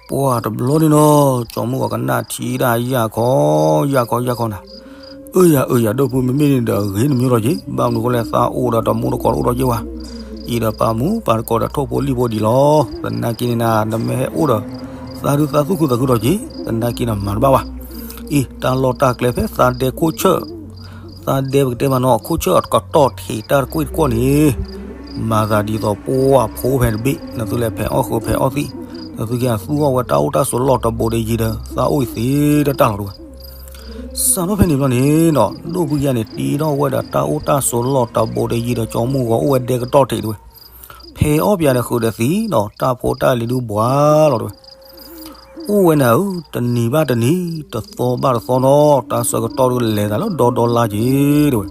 ပှၤတဘျီန့ၣ်နီၤ ကၠီၤမုၢ်ဂီၤကနၣ်ထံၣ်ဒၣ်ယၢ်ခီ ယၢ်ခီ ယၢ်ခီနၤ အၢယၤ အၢယၤ ဒိၣ်ဖု မ့မ့ၢ်န့ၣ်ဒီး အဂ့ၤနမ့ၢ်လီၤက့ၤ ဘၣ်မနုၤဃိလဲၣ် သးအိၣ်ဒီးတမူတကိးတအိၣ်ဒီးက့ၤဝဲ အံၤဒီးပာ်မူပာ်တကိးဒီးထိၣ်ဖိလံၣ်ဖိဒံးလီၤ သနာ်က့န့ၣ်နၤ နမ့ၢ်ဟဲအိၣ်ဒီး သးဒုးသးသူၣ်ခုသးခုဒီးက့ၤ သနာ်က့နၤမၤတဘၣ်ဘၣ် အံၤ တၢ်လီၢ်တၢ်ကျဲဖဲသးဒဲခိၣ်ဆၢၣ် သးဒဲပကတဲမးနီၤ ခိၣ်ဆၢၣ်အကတီၢ်ထံးတၢ်တကွ့ၢ်တကွီၢ်န့ၣ် မၤသးဒ်သိးပှၢ်ဖိဖဲတဘ့ၣ် နသုလဲၤဖဲးအီၣ်ဃုဖဲးအီၣ်သံၣ် နသုကသူၣ်အီၣ်ဝဲတၢ်အိၣ်တၢ်ဆိးလီၢ်တဘိးတယံၤဒီး သးအိၣ်အံၤသ့တၢ်တၢ်လီၤတဝဲ စးထီၣ်ဖဲန့ၣ်ဘျီန့ၣ်နီၤ ဒိၣ်ဖုယၤန့ၣ် တ့ထီၣ်ဝဲဒီးတၢ်အိၣ်တၢ်ဆိးလီၢ်တဘိးတယံၤဒီး ကၠီၤမုၢ်ဂီၤအိၣ်ဝဲဒဲကတီၢ်ထံးတဝဲ ဖဲးအီၣ်ပၠးဒီးဃုာ်ဒီးသံၣ်နီၤ တၢ်ဖိတၢ်လံၤဒုးဘှါလီၤတဝဲ အိၣ်ဝဲနၤဧၢ, တနံၤဘၣ်တနံၤ, တသီဘၣ်တသီနီၤ, တၢ်ဆၢကတီၢ်ဒုးလဲၤသးလၢဒီဒီလါက့ၤတဲဝဲ.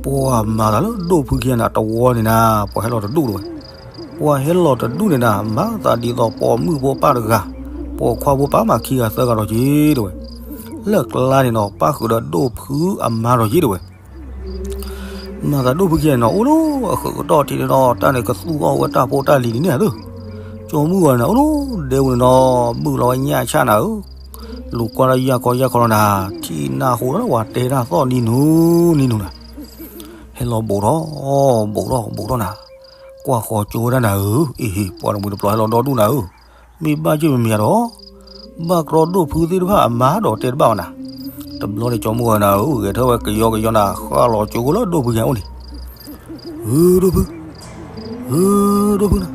ပှၤမၤသးလၢဒိၣ်ဖုခံဂၤနၤ တဝီန့ၣ်နၤ, ပှၤဟဲလီၤတဒူၣ်တဲဝဲ. ပှၤဟဲလီၤတဒူၣ်န့ၣ်နၤ, မၤသးဒ်သိးပိာ်မုၣ်ဖိပၢ်တဂၤ, ပိာ်ခွါဖိပၢ်မးခံဂၤသၢဂၤဒီးက့ၤတဲဝဲ. လၢကျါန့ၣ်နီၤ, ပၣ်ဃုာ်ဒီးဒိၣ်ဖုအမါဒီးက့ၤတဲဝဲ. မၤသးဒိၣ်ဖုခံဂၤန့ၣ်နီၤ, အိၣ်လၢအဃၢၤကတီၢ်ထံးန့ၣ်နီၤ, တၢ်န့ၣ်ကသူၣ်အီၣ်ဝဲတၢ်ဖိတၢ်လံၤန့ၣ်န့ၣ်ဧါ. ကၠီမုၢ်ဂီၤန့ၣ်နၤ, အိၣ်လၢဒဲပူၤန့ၣ်နီၤ, ဘုၣ်လီၤဝဲညၣ်ဆၣ်နၤဧၢ, လူၤကွၢ်လၢယၢ်ခီယၢ်ခီလီၤနၤ, ထံၣ်နၢ်ဟူဒီးပှၤတဲတၢ်သီၣ်နံၤနူၤနံၤနူၤနၤ. ဟဲလီၤဘူးထီၣ်, ဘူးထီၣ်, ဘူးထီၣ်နၤ, ကွၢ်ဃီၤကၠိဝဲဒၣ်နၤဧၢ, အ့ဟ့ၣ် ပှၤတမှံၤတပျီၤဟဲလီၤဒီဒူၣ်နၤဧၢ, မ့ၢ်ဘၣ်က့ၢ်မမံၤဒီး ဘၣ်ကြီဒိၣ်ဖုသ့ၣ်တဖၣ်အမါဒီးတဲတဘၣ်ဘၣ်နၤ. တဘျီန့ၣ်ကၠီမုၢ်ဂီၤနၤဧၢ, ဂဲၤထၢၣ်ဝဲကယီကယီနၤ, ဃၣ်လီၤကၠိဃိလၢဒိၣ်ဖုခံဂၤအိၣ်န့ၣ်. ဧၢ ဒိၣ်ဖု, ဧၢ ဒိၣ်ဖုနၤ,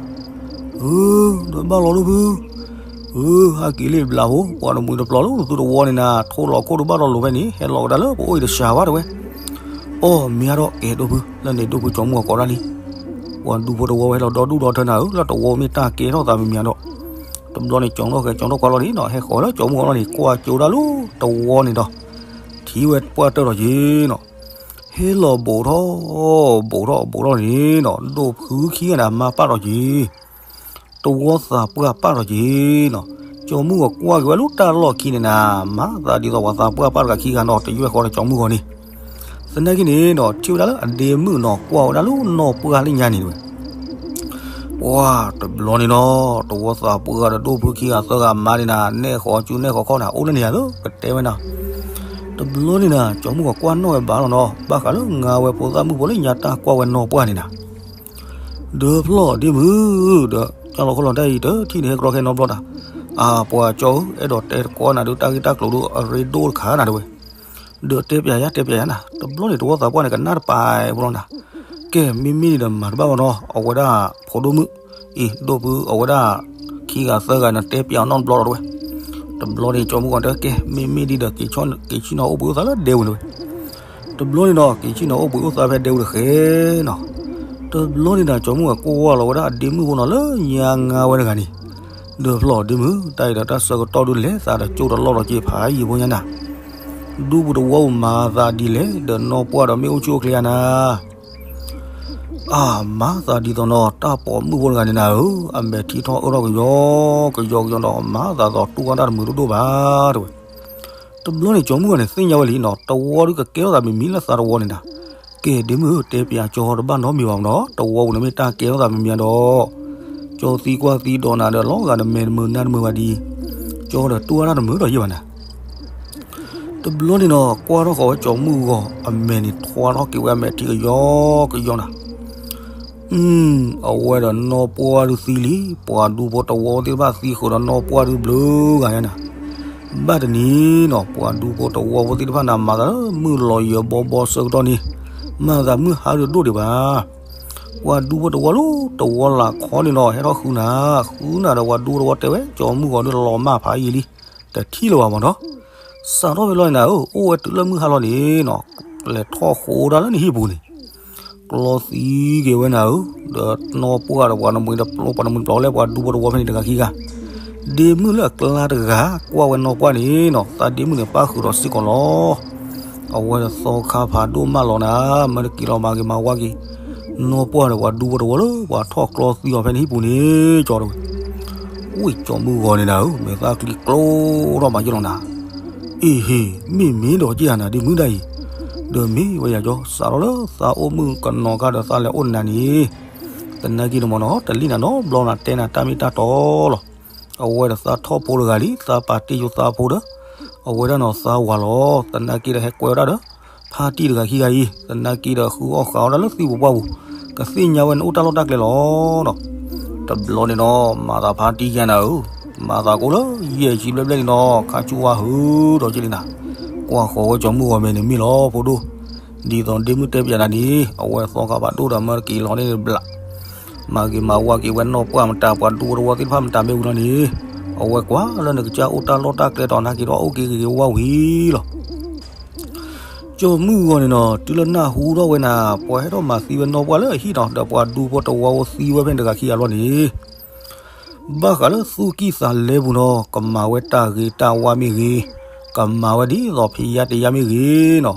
ဧၢ ဒီးဘၣ်လီၤဒိၣ်ဖု, ဧၢ ဟဲက့ၤလံဘျးဖိ, ပှၤတမှံၤတပျီၤလၢသုတဝီန့ၣ်နၤ, ထိၣ်လီၤခိၣ်တဘၣ်ဒီးလိၤဖဲန့ၣ်, ဟဲလီၤကဒါလၢပအိၣ်အံၤတစှၤဘၣ်တဲဝဲ. အိ မ့ၢ်ဒီးကဲဒိၣ်ဖု, လၢန့ၣ်ဒိၣ်ဖုကၠီမုၢ်ဂီၤကိးဒၣ်လံ. ပှၤဒူဖိတဝီဝဲဟဲလီၤဒီဒူၣ်ဒီထၢနၤဧၢ, လၢတဝီမ့ၢ်တၢ်ကဲထီၣ်သးမံၤမံၤဒီး, တဘျီန့ၣ်ကၠီထီၣ်ဃဲၤကၠီထီၣ်ကွၢ်လီၤန့ၣ်နီၤ, ဟဲဃီၤလၢကၠီမုၢ်ဂီၤလီၤန့ၣ်, ကွၢ်ကၠိဒၣ်လၢတဝီန့ၣ်ဒီး, ထံၣ်ဝဲပှၢ်တၢၢ်ဒီးက့ၤနီၤ. ဟဲလီၤဘူးထီၣ်, ဘူးထီၣ်ဘူးထီၣ်န့ၣ်နီၤ, ဒိၣ်ဖုခံဂၤန့ၣ်မါပၢ်ဒီးက့ၤ တဝီသးပှၢ်ပၢ်ဒီးက့ၤနီၤ. ကၠီမုၢ်ဂီၤကွၢ်က့ၤဝဲလၢတၢ်လီၢ်ခံန့ၣ်နၤ, မၤသးဒ်သိးပှၤသးပှၢ်ပၢ်တဂၤခံဂၤနီၤ, တယွဲၢ်ဃီဒီးကၠီမုၢ်ဂီၤန့ၣ်. သနာ်က့န့ၣ်နီၤ, ထံၣ်ဝဲဒၣ်လၢအဒ့မုၣ်နီၤ, ကွၢ်ဝဲဒၣ်လၢနီၢ်ပှၢ်လၢညါန့ၣ်တဲဝဲ. ပှၤတဘျီန့ၣ်နီၤ, တဝီသးပှၢ်ဒီးဒိၣ်ဖုခံဂၤသၢဂၤမါန့ၣ်နၤ, နဲၣ်ဃီၤကၠူနဲၣ်ဃီၤခီၣ်နၤ, အိၣ်လၢန့ၣ်ယၤလၢကတဲဝဲနၤ. တဘျီန့ၣ်နၤ, ကၠီမုၢ်ဂီၤကွၢ်နီၣ်ဝဲဘၣ်လီၤနီၤ, ဘၣ်ဃးလၢငါဝဲဖိသၣ်မုၣ်ဖိလၢညါတၢ်ကွၢ်ဝဲနီၢ်ပှၢ်န့ၣ်နၤ. ဒီးဖျီၣ်ဒ့မုၣ်, ဒီးကၠီလီၤခီလီၤတၢ်အံၤတထံၣ်န့ၣ် ဟဲကရီခဲနီတဘျီတၢ်, အပှၤကၠီဧၢ, အဲၣ်ဒိးတဲတကိးနၤဒီး တၢ်ဂ့ၢ်တၢ်ကျိၤဒီးအရ့ဒိၣ်တခါနၤတဲဝဲ. ဒီးတဲပျးယၤ တဲပျးယၤနၤ, တဘျီန့ၣ်တဝီသးပှၢ်န့ၣ် ကနၣ်တပာ်ဘၣ်လီၤနၤ. ကဲ မ့မ့ၢ်ဒ်ဒီးမၤတဘၣ်ဘၣ်နီၤ, အဝဲဒၣ်ဖိဒိၣ်မုၣ်, အ့ ဒိၣ်ဖုအဝဲဒၣ်ခံဂၤသၢဂၤန့ၣ် တဲပျးအီၤနီတဘျီဒီးတဲဝဲ. တဘျီန့ၣ်ကၠီမုၢ်ဂီၤတဲ ကဲ မ့မ့ၢ်ဒ်ဒီး က့ၤဆ့ၣ်နီၤအိၣ်ဘှံးအိၣ်သါလၢဒဲပူၤတဲဝဲ. တဘျီန့ၣ်နီၤ က့ၤဆ့ၣ်နီၤအိၣ်ဘှံးအိၣ်သါဖဲဒဲပူၤတဃဲနီၤ. တဘျီန့ၣ်ဒီး ကၠီမုၢ်ဂီၤကွၢ်လီၤဝဲဒၣ်အဒ့မုၣ်ဖိနီၤ လၢညါငါဝဲတဂၤန့ၣ်, ဒီးဖျီၣ်ဒ့မုၣ်, တၢ်အံၤဒီးတၢ်ဆၢကတီၢ်ဒုးလဲၤသးဒီးကၠိတလီၢ်လီၤက့ၤဖးယံာ်ဖိညါနၤ. ဒူပူၤတဝီပူၤမၤသးဒ်လဲၣ်, ဒီးနီၢ်ပှၢ်ဒီးမ့ၣ်အူဆူၣ်အိၣ်ချ့ဧါနၤ. အါ မၤသးဒ်သိးနီၤ တၢ်ပိာ်မုၣ်ဖိတဂၤန့ၣ်နၤဧၢ, အမဲာ်ထံထီၣ်အၢထီၣ်ကယီကယီကယီဒီး မၤသးသိးတူၢ်အီၣ်တၢ်တမုာ်ဒိၣ်ဒိၣ်ဘၣ်တဲဝဲ. တဘျီန့ၣ် ကၠီမုၢ်ဂီၤန့ၣ် သ့ၣ်ညါဝဲလံနီၤ, တဝီဒုးကကဲထီၣ်သးမံၤမံၤလၢသးတဝီန့ၣ်နၤ. ကဲဒ့မုၣ်ဧၢ, တဲပျးကၠီတဘၣ်နီတမံၤဘၣ်နီၤ, တဝီပူၤန့ၣ်မ့ၢ်တၢ်ကဲထီၣ်သးမံၤမံၤဒီး ကၠီသံကွၢ်သံဒိးနၤဒီး လီၤဂာ်နမဲာ်တမုာ်နါတမုာ်ဘၣ်ဒံး, ကၠီဒီးတူၢ်အီၣ်တၢ်တမုာ်ဒီးယံာ်ဘၣ်နၤ. တဘျီန့ၣ်နီၤ ကွၢ်ထီၣ်ဃီၤဝဲကၠီမုၢ်ဂီၤ အမဲာ်န့ၣ်ထွါထီၣ်က့ၤဝဲအမဲာ်ထံကယီကယီနၤ. အဝဲဒီးနီၢ်ပှၢ်ဒုးသံလံ, ပှၤဒူဖိတဝီဖိသ့ၣ်တဖၣ်သံဃုာ်ဒီးနီၢ်ပှၢ်ဒုးဘျုးဂၤညါနၤ. ဘၣ်တနံၤနီၤ ပှၤဒူဖိတဝီဖိသ့ၣ်တဖၣ်န့ၣ် မၤသးလၢမုၢ်လီၤယၢၤဘီဘီဆၢကတီၢ်န့ၣ်, မၤသးမုၢ်ဟါဒုးဒိၣ်ဒံးဘၣ်. ပှၤဒူဖိတဝီလၢတဝီလၢခီန့ၣ်နီၤ ဟဲထီၣ်ဃုနၤ, ဃုနၤဒီးပှၤဒူဖိတဝီတဲဝဲ ကၠီမုၢ်ဂီၤဒုးလီၤမၢ်ဖးယံာ်လံ, တထံၣ်လၢၤဘၣ်မးနီၤ. စးထီၣ်ဖဲလီၤန့ၣ်နၤဧၢ, အိၣ်ဝဲတုၤလၢမုၢ်ဟါလီၤန့ၣ်နီၤ, လဲၤထီၣ်ဃိဒၣ်လၢနဟံၣ်ပူၤန့ၣ် ကျီသံက့ၤဝဲနၤဧၢ, ဒီးနီၢ်ပှၢ်ဒီးပှၤနမှံၤတပျီၤ ပှၤနမှံၤတပျီၤလၢပှၤဒူဖိတဝီဖဲန့ၣ်တဂၤခံဂၤ, ဒ့မုၣ်လၢအကျါတဂၤ ကွၢ်ဝဲနီၢ်ပှၢ်န့ၣ်နီၤ, သးဒ့မုၣ်န့ၣ်ပၣ်ဃုာ်ဒီးစ့ၢ်ကီးလီၤ. အဝဲဒီးသီခါဖးဒိၣ်မးလီၤနၤ, မၢတက့ၤလီၤမၤဂ့ၤမၤဝါက့ၤ နီၢ်ပှၢ်ဒီးပှၤဒူဖိတဝီလၢပှၤထီၣ်ကျီသံအီၤဖဲန့ၣ်ဟံၣ်ပူၤန့ၣ် ကၠီတဲဝဲ. ဝံၣ်ကၠီမုၢ်ဂီၤန့ၣ်နၤဧၢ, မဲာ်သၣ်ချံကျိထီၣ်မးယ့ၢ်လီၤနၤ. အ့ဟ့ၣ်, မ့ၢ်မ့ၢ်ဒီးက့ၢ်ဧါနၤ ဒ့မုၣ်ဒၣ်အံၤ, ဒီးမ့ၢ်ဝဲယၤကၠီ စးထီၣ်လၢသးအိၣ်မုၣ်ကနီၤခါဒီးသးလဲၤအိၣ်နၤန့ၣ်, သနာ်က့န့ၣ်မ့ၢ်နီၤ တလံၣ်နၤနီတဘျီနၤ တဲနၤတၢ်မ့ၢ်တၢ်တီလီၤ. အဝဲဒီးသးထီၣ်ဖိတဂၤလံ, သးပာ်တ့ၢ်ယိၤသးဖိဒီး အဝဲဒၣ်နီၤသးဝၤလီၤ. သနာ်က့ဒီးဟဲကွဲဝဲဒၣ်ဒီး ဖါတံၢ်တဂၤခံဂၤအံၤ, သနာ်က့ဒီးဃုအီၣ်ဃုအီဒၣ်လၢသံပူၤပှၢ်ပူၤ, ကသ့ၣ်ညါဝဲန့ၣ်အိၣ်တၢ်လီၢ်တၢ်ကျဲလီၤနီၤ. တဘျီန့ၣ်နီၤ မၤသးဖါတံၢ်ယဲနၤဧၢ, မၤသးကိးလၢယဲၢ်ဆံဘျဲၣ်ဘျဲၣ်န့ၣ်နီၤ ခါဆူဝါဟုဒီးက့ၢ်လံနၤ, ကွၢ်ဃီၤဝဲကၠီမုၢ်ဂီၤမဲာ်န့ၣ်မ့ၢ်လီၤဖိဒိၣ်, ဒ်သိးဒ့မုၣ်တဲပျးနၤန့ၣ် အဝဲသီခါဖးဒိၣ်ဒီးမၢတက့ၤလီၤန့ၣ်ဘျး မၤဂ့ၤမၤဝါက့ၤဝဲနီၢ်ပှၢ်မတၤ ပှၤဒူဖိတဝီသ့ၣ်တဖၣ်မတၤမ့ၢ်ဝံၤလီၤန့ၣ်, အဝဲကွၢ်လၢနကစၢ်အိၣ်တၢ်လီၢ်တၢ်ကျဲဒီး နာ်က့ၤဒီးအိၣ်က့ၤဂ့ၤဂ့ၤဝါဝါဝံၤလီၤ. ကၠီမုၢ်ဂီၤန့ၣ်နီၤ တုၤလၢနၢ်ဟူထီၣ်ဝဲနၤ ပှၤဟဲထီၣ်မၤသံဝဲနီၢ်ပှၢ်လၢအဟံၣ်နီၤ ဒီးပှၤဒူဖိတဝီဖိသံဝဲဖဲန့ၣ်တဂၤခံဂၤလီၤန့ၣ် ဘၣ်ဃးလၢသူၣ်ကံၢ်သးလဲပူၤနီၤ ကမၤဝဲတၢ်ဂ့ၤတၢ်ဝါမ့ၢ်ဂ့ၤ, ကမၤဝဲဒ်သိးဖံးယါတယါမ့ၢ်ဂ့ၤနီၤ,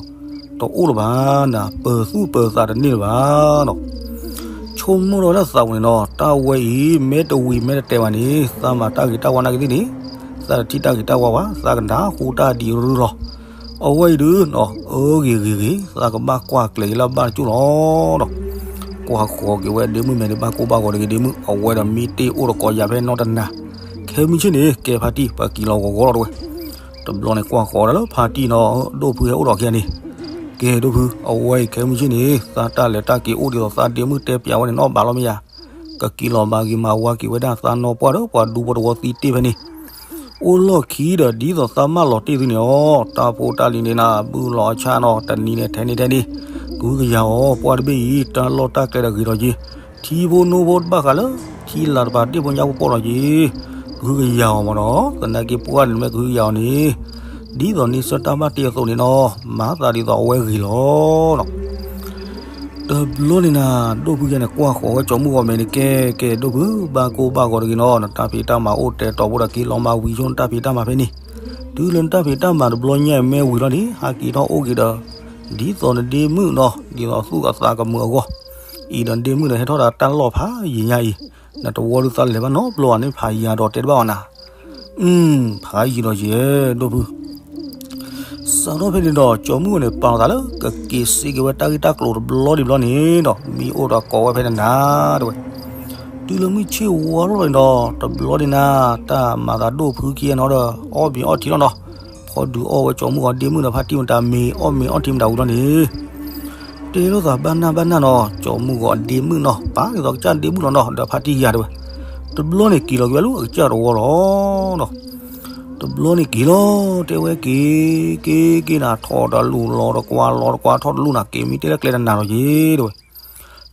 တအိၣ်လၢၤဘၣ်နၤ, ပၢၤသူၣ်ပၢၤသးတန့ၢ်လၢၤဘၣ်နီၤ. ဆိကမိၣ်ထီၣ်ဝဲဒၣ်သးပူၤန့ၣ်နီၤ, တၢ်ဝဲအံၤ မ့ၢ်တဝံၤမ့ၢ်တတဲာ်ဘၣ်န့ၣ် သးမၤတၢ်ဂ့ၤတၢ်ဝါနာ်က့သ့ၣ်န့ၣ်, သးတထံၣ်တၢ်ဂ့ၤတၢ်ဝါဘၣ်, သးကနၣ်ဟူတၢ်ဒံးရူၢ်လီၤ. အဝဲအံၤဒုးနီၤ, အၢဂ့ၤဂ့ၤဂ့ၤ, သးကဘၣ်ကွၢ်ကျဲၤက့ၤလၢဘၣ်တကၠိၣ်လီၤနီၤ. ကွၢ်ဃီၤက့ၤဝဲဒ့မုၣ်မဲာ်န့ၣ် ဘၣ်ကိၢ်ဘၣ်ဂီၤတဂ့ၤဒ့မုၣ်, အဝဲဒီးမ့ၢ်တ့ၢ်အိၣ်တကိးယၤဖဲနီတနၤ, ခဲမုၢ်ဆ့ၣ်န့ၣ် ကဲဖါတံၢ် ပှၤက့ၤလီၤဂီၤဂီၤလီၤတဝဲ. တဘျီန့ၣ်ကွၢ်ဃီၤဒၣ်လၢဖါတံၢ်နီၤ, ဒိၣ်ဖုဟဲအိၣ်ဒီးခံဂၤန့ၣ်, ကဲဒိၣ်ဖု အဝဲအံၤခဲမုၢ်ဆ့ၣ်န့ၣ် သးတၢ်လဲၤတၢ်က့ၤအိၣ်ဒ်သိးသးဒ့မုၣ်တဲပျးဝဲန့ၣ်နီတဘျီလီၤမ့ၢ်ယၤ, ကက့ၤလီၤမၤဂ့ၤမၤဝါက့ၤဝဲဒၣ်သးနီၢ်ပှၢ်ဒီးပှၤဒူဖိတဝီသံတ့ၢ်ဖဲန့ၣ်, အိၣ်လီၢ်ခံဒီးဒ်သိးသးမၢလီၤတ့ၢ်သုန့ၣ်အီၤ, တၢ်ဖိတၢ်လံၤန့ၣ်နၤ ဘုၣ်လီၤအဆၣ်နီၤ, တနံၤန့ၣ်ထဲန့ၣ်ထဲန့ၣ်, ကဟုကယာ်အီၤ ပှၢ်တဘ့ၣ်အံၤ တၢ်လီၢ်တၢ်ကျဲဒီးဂ့ၤထီၣ်က့ၤ, ထံဖိနိဖိတဘၣ်ဃးလၢ ထံလၤတပၤတ့ၢ်ဖိညါဖိပီၢ်လီၤက့ၤ, ကဟုကယာ်အီၤမ့ၢ်နီၤ, သနာ်က့ပှၢ်န့ၣ်မ့ၢ်ကဟုကယာ်အီၤန့ၣ်, ဒ်သိးန့ဆၢၣ်တၢ်ဘၣ်တ့အသိးန့ၣ်နီၤ, မၤသးဒ်သိးအဝဲဂ့ၤလီၤနီၤ. တဘျီန့ၣ်နၤ, ဒိၣ်ဖုယဲန့ၣ် ကွၢ်ဃီၤဝဲကၠီၤမုၣ်ဂီၤမဲာ်န့ၣ် ကဲ ကဲဒိၣ်ဖု ဘၣ်ကိၢ်ဘၣ်ဂီၤတဂ့ၤနီၤ, နတၢ်ဖံးတၢ်မၤအိၣ်တဲတီၤဖိဒီးက့ၤလီၤမၤဝံၤဆိနတၢ်ဖံးတၢ်မၤဖဲန့ၣ်, တုၤလၢနတၢ်ဖံးတၢ်မၤတဘျီညါအံၤမ့ၢ်ဝံၤလီၤန့ၣ် ဟးက့ၤထီၣ်အိၣ်က့ၤဒီး ဒ်သိးနဒ့မုၣ်နီၤ, ဒ်သိးသူၣ်အသးကမုာ်အဂီၢ်, အံၤဒီးဒ့မုၣ်ဒီးဟဲထီၣ်ဒီးတၢ်လီၢ်ဖးယံာ်ညါအံၤ, နတဝီဒုးသးလဲၤဘၣ်နီတဘျီဘၣ်န့ၣ် ဖးယံာ်ဒီးတဲတဘၣ်အီၤနၤ, အု ဖးယံာ်ဒီးယဲ ဒိၣ်ဖု စးထီၣ်ဖဲန့ၣ်ဒီး ကၠီၤမုၣ်ဂီၤန့ၣ် ပာ်လီၤသးလၢ ကက့ၤစ့က့ၤဝဲတၢ်ဂ့ၢ်တၢ်ကျိၤတဘျီဒံးဘျီန့ၣ်ဒီး မ့ၢ်အိၣ်ဒီးကိးဝဲဖဲနနၤတဝဲ, တုၤလၢမုၢ်ဆ့ၣ်ဝါထီၣ်န့ၣ်ဒီး တဘျီန့ၣ်နၤ, တၢ်မၤသးဒိၣ်ဖုခံဂၤနီၤဒီး အီၣ်မ့ၤအီထံလီၤနီၤ, ဖီဒုးအီၣ်ဝဲကၠီၤမုၣ်ဂီၤဒ့မုၣ်ဒီးဖါတံၢ်မတၤမ့ၤအီၣ်မ့ၤအီထံမတၤဝံၤလီၤန့ၣ် တဲလိာ်သးဘၣ်နၢ်ဘၣ်နၢ်နီၤ, ကၠီၤမုၣ်ဂီၤအဒ့မုၣ်နီၤ ပာ်ဒ်သိးကစၢ်ဒ့မုၣ်လီၤနီၤ ဒီးဖါတံၢ်ယၤတဝဲ, တဘျီန့ၣ်က့ၤလီၤက့ၤဝဲလၢအကစၢ်တဝီလီၤနီၤ, တဘျီန့ၣ်က့ၤလီၤ တဲဝဲက့ၤ က့ၤက့ၤနၤ ထီၣ်တလူၢ်လီၤတကွၢ်လီၤတကွၢ်ထီၣ်တလူၢ်နၤ က့ၤမ့ၢ်တဲလၢကျဲတနၤလီၤက့ၤတဝဲ,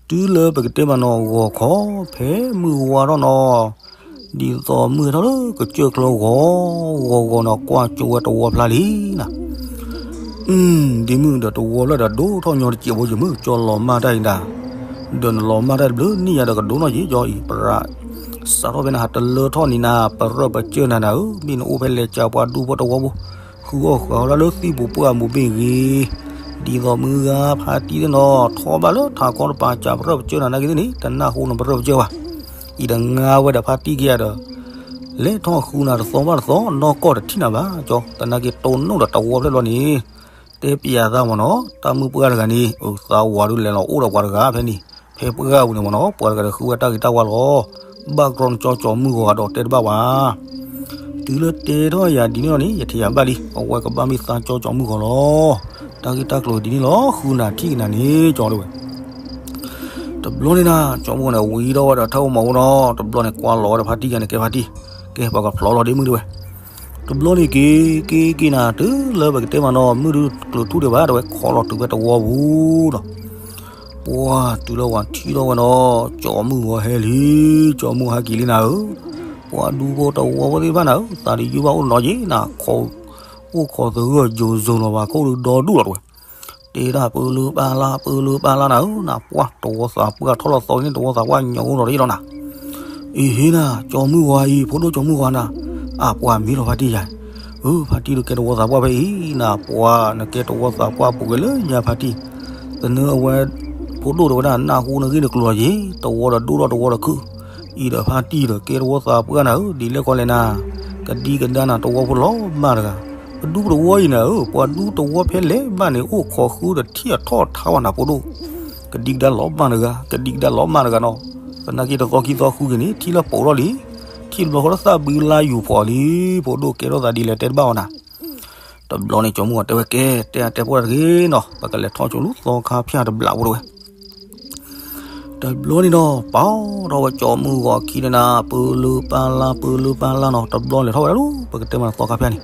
တုၤလၢပကတဲမးနီၤ ဂီၤခီ ဖဲမုၢ်ဝါထီၣ်နီၤ ဒ်သိးမုၢ်ဟဲထီၣ်လၢကစၢၢ်ချၢဂီၤဂီၤဂီၤနီၤ ကွၢ်ကၠိဝဲတဝီဖျါလံနၤ, ဒ့မုၣ်ဒီးတဝီဖျါဒီးဒိၣ်ထီၣ်ညီတစဲးဖိယမုၣ် ကၠီလီၤမၢ်တၢ်အံၤဒၣ်, ဒီးနလီၤမၢ်တၢ်တဘျုးနံၣ်ယၤဒီးကဒိၣ်နီၣ်ယံၤကၠီအံၤ ပြး, စးထီၣ်ဖဲနဟးတလၢထီၣ်န့ၣ်နၤ ပရၢၢ်ပကၢၢ်နၤနၤဧၢ, မ့ၢ်နအိၣ်ဖဲလဲၤကၢပှၤဒူဖိတဝီဖိ ဃုအီၣ်ဃုအီလၢသံၣ်ပူၤပှၢ်မူၤဘ့ၣ်ဂ့ၤ, ဒ်သိးမုၢ်ဂၤဖါတံၢ်သ့ၣ်နီၤ ထီၣ်ဘၣ်လၢထးခီတပၤ ကၢပရၢၢ်ပကၢၢ်နၤနာ်က့သ့ၣ်န့ၣ် တနၢ်ဟူနပရၢၢ်ပကၢၢ်ဘၣ်, အံၤဒီးငါဝဲဒီးဖါတံၢ်က့ၤယၤဒီး လဲၤထီၣ်ဃုနၤတသီဘၣ်တသီ နီၢ်ကီၢ်တထံၣ်နၤဘၣ်ကၠီ, သနာ်က့တိၢ်နီၣ်ဒီးတဝီဖျၢၣ်ဘျီန့ၣ်, တဲပျးသးမ့ၢ်နီၤ တၢ်မုၣ်ပှၢ်တဂၤန့ၣ် အသးဝးဒုးလဲၤလီၤအိၣ်ဒီးပှၤတဂၤဖဲန့ၣ်, ဖဲပှၢ်ပူၤန့ၣ်မ့ၢ်နီၤ ပှၤတဂၤဒီးဃုဝဲတၢ်ဂ့ၤတၢ်ဝါလီၤ, ဘၣ်ကြီကၠီကၠီမုၢ်ဂီၤဒီးတဲတဘၣ်ဝဲ တုၤလၢတဲထီၣ်ယၤဒ်န့ၣ်လီၤန့ၣ် ယထံၣ်ယၤဘၣ်လံ အဝဲကဘၣ်မ့ၢ်သးကၠီကၠီမုၢ်ဂီၤလီၤ, တၢ်ဂ့ၢ်တၢ်ကျိၤဒ်န့ၣ်လီၤ ဃုနၤထံၣ်ကနၤန့ၣ်ကၠီတဝဲ တဘျီန့ၣ်နၤ ကၠီမုၣ်ဂီၤန့ၣ် ဝံၤဒီးဝဲဒီးထၢၣ်အိၣ်မၤအိၣ်နီၤ တဘျီန့ၣ်ကွၢ်လီၤဝဲဒီးဖါတံၢ်ယၤန့ၣ် ကဲဖါတံၢ်, ကဲပှၤကဖျီလီၤဒ့မုၣ်တဝဲ, တဘျီန့ၣ်က့ၤ က့ၤက့ၤနၤ တုၤလၢပကတဲမးနီၤ မုၢ်ဒုးကျုးထူၣ်ဒံးဘၣ် တဝဲခီလီၤတုၤဖဲတဝီပူၤဒီး ပှၤတုၤလၢဝၤထံၣ်ထီၣ်ဝဲနီၤ ကၠီမုၢ်ဂီၤဟဲလံ, ကၠီမုၢ်ဟဲက့ၤလံနၤဧၢ, ပှၤဒူဖိတဝီဖိသ့ၣ်တဖၣ်နၤဧၢ, သးတယုၢ်ဘၣ်အိၣ်နီၤယ့ၣ်နၤ, အိၣ်ခိးသဂၢၢ်ယိၤစိၤလီၤဘၣ် ခိၣ်ဒုးဒီဒူၣ်လီၤတဝဲ တဲဒၣ်ပၢလၢပၢ်လၢ ပၢလၢပၢ်လၢနၤဧၢ, နပှၤတဝီသးပှၢ်ထီၣ်လီၤသီန့ၣ် တဝီသးပှၢ်ညိးအိၣ်လီၤတယ့ၢ်လီၤနၤ, အ့ဟ့နၤ ကၠီမုၢ်ဂီၤအံၤ ဖိဒိၣ်ကၠီမုၢ်ဂီၤနၤ, အပှၤမ့ၢ်လီၤဖါတံၢ်ယၤ, အၢ ဖါတံၢ်ဒီးကဲတဝီသးပှၢ်ဖဲအံၤ နပှၤ နကဲတဝီသးပှၢ်ပူၤကွံာ်လၢညါဖါတံၢ်, သနၢအဝဲ ဖိဒိၣ်တဝဲဒၣ် နၢ်ဟူနဂ့ၢ်နကျိၤလီၤယ့ၣ်, တဝီဒီးဒိၣ်ထီၣ်တဝီဒီးခုၣ်, အံၤဒီးဖါတံၢ်ဒီးကဲတဝီသးပှၢ်နၤဧၢ, ဒ်လဲၣ်ကီလဲၣ်နၤ, ကဒံကဒါနၤတဝီဖိလီၤမၢ်တဂၤ ပဒူပတဝီအံၤနၤဧၢ, ပှၤဒူတဝီဖဲလဲၣ်ဘၣ်န့ၣ် အိၣ်ခိးဃုတထံၣ်အထီၣ်ထါဝဲနၤဖိဒိၣ်, ကဒံကဒါလီၤမၢ်တဂၤ ကဒံကဒါလီၤမၢ်တဂၤနီၤ, သနာ်က့တသီခံသီဃုက့ၤန့ၣ် ထံၣ်လၢပိာ်ထီၣ်လံ, ထံၣ်တဘျီဃီလၢသးဘုလါယူၤဖီၣ်လံ, ဖိဒိၣ်ကဲထီၣ်သးဒ်လဲၣ်တဲတဘၣ်ဝဲနၤ, တဘျီန့ၣ်ကၠီမုၢ်ဂီၤတဲဝဲကဲ တဲအတဲဖိတဂ့ၤနီၤ, ပကလဲၤထီၣ်ဆိလူသီခါဖၠၣ်တဘျးဖိတဝဲ တဘျီန့ၣ်ဒီး ပာ်ထီၣ်ဝဲကၠီမုၢ်ဂီၤခံန့ၣ်နၤ ပၢလၢပၢ်လါ ပၢလၢပၢ်လါနီၤ, တဘျီလဲၤထီၣ်ဝဲဒၣ်လီၤ ပကတဲမးသီခါဖၠၣ်န့ၣ်,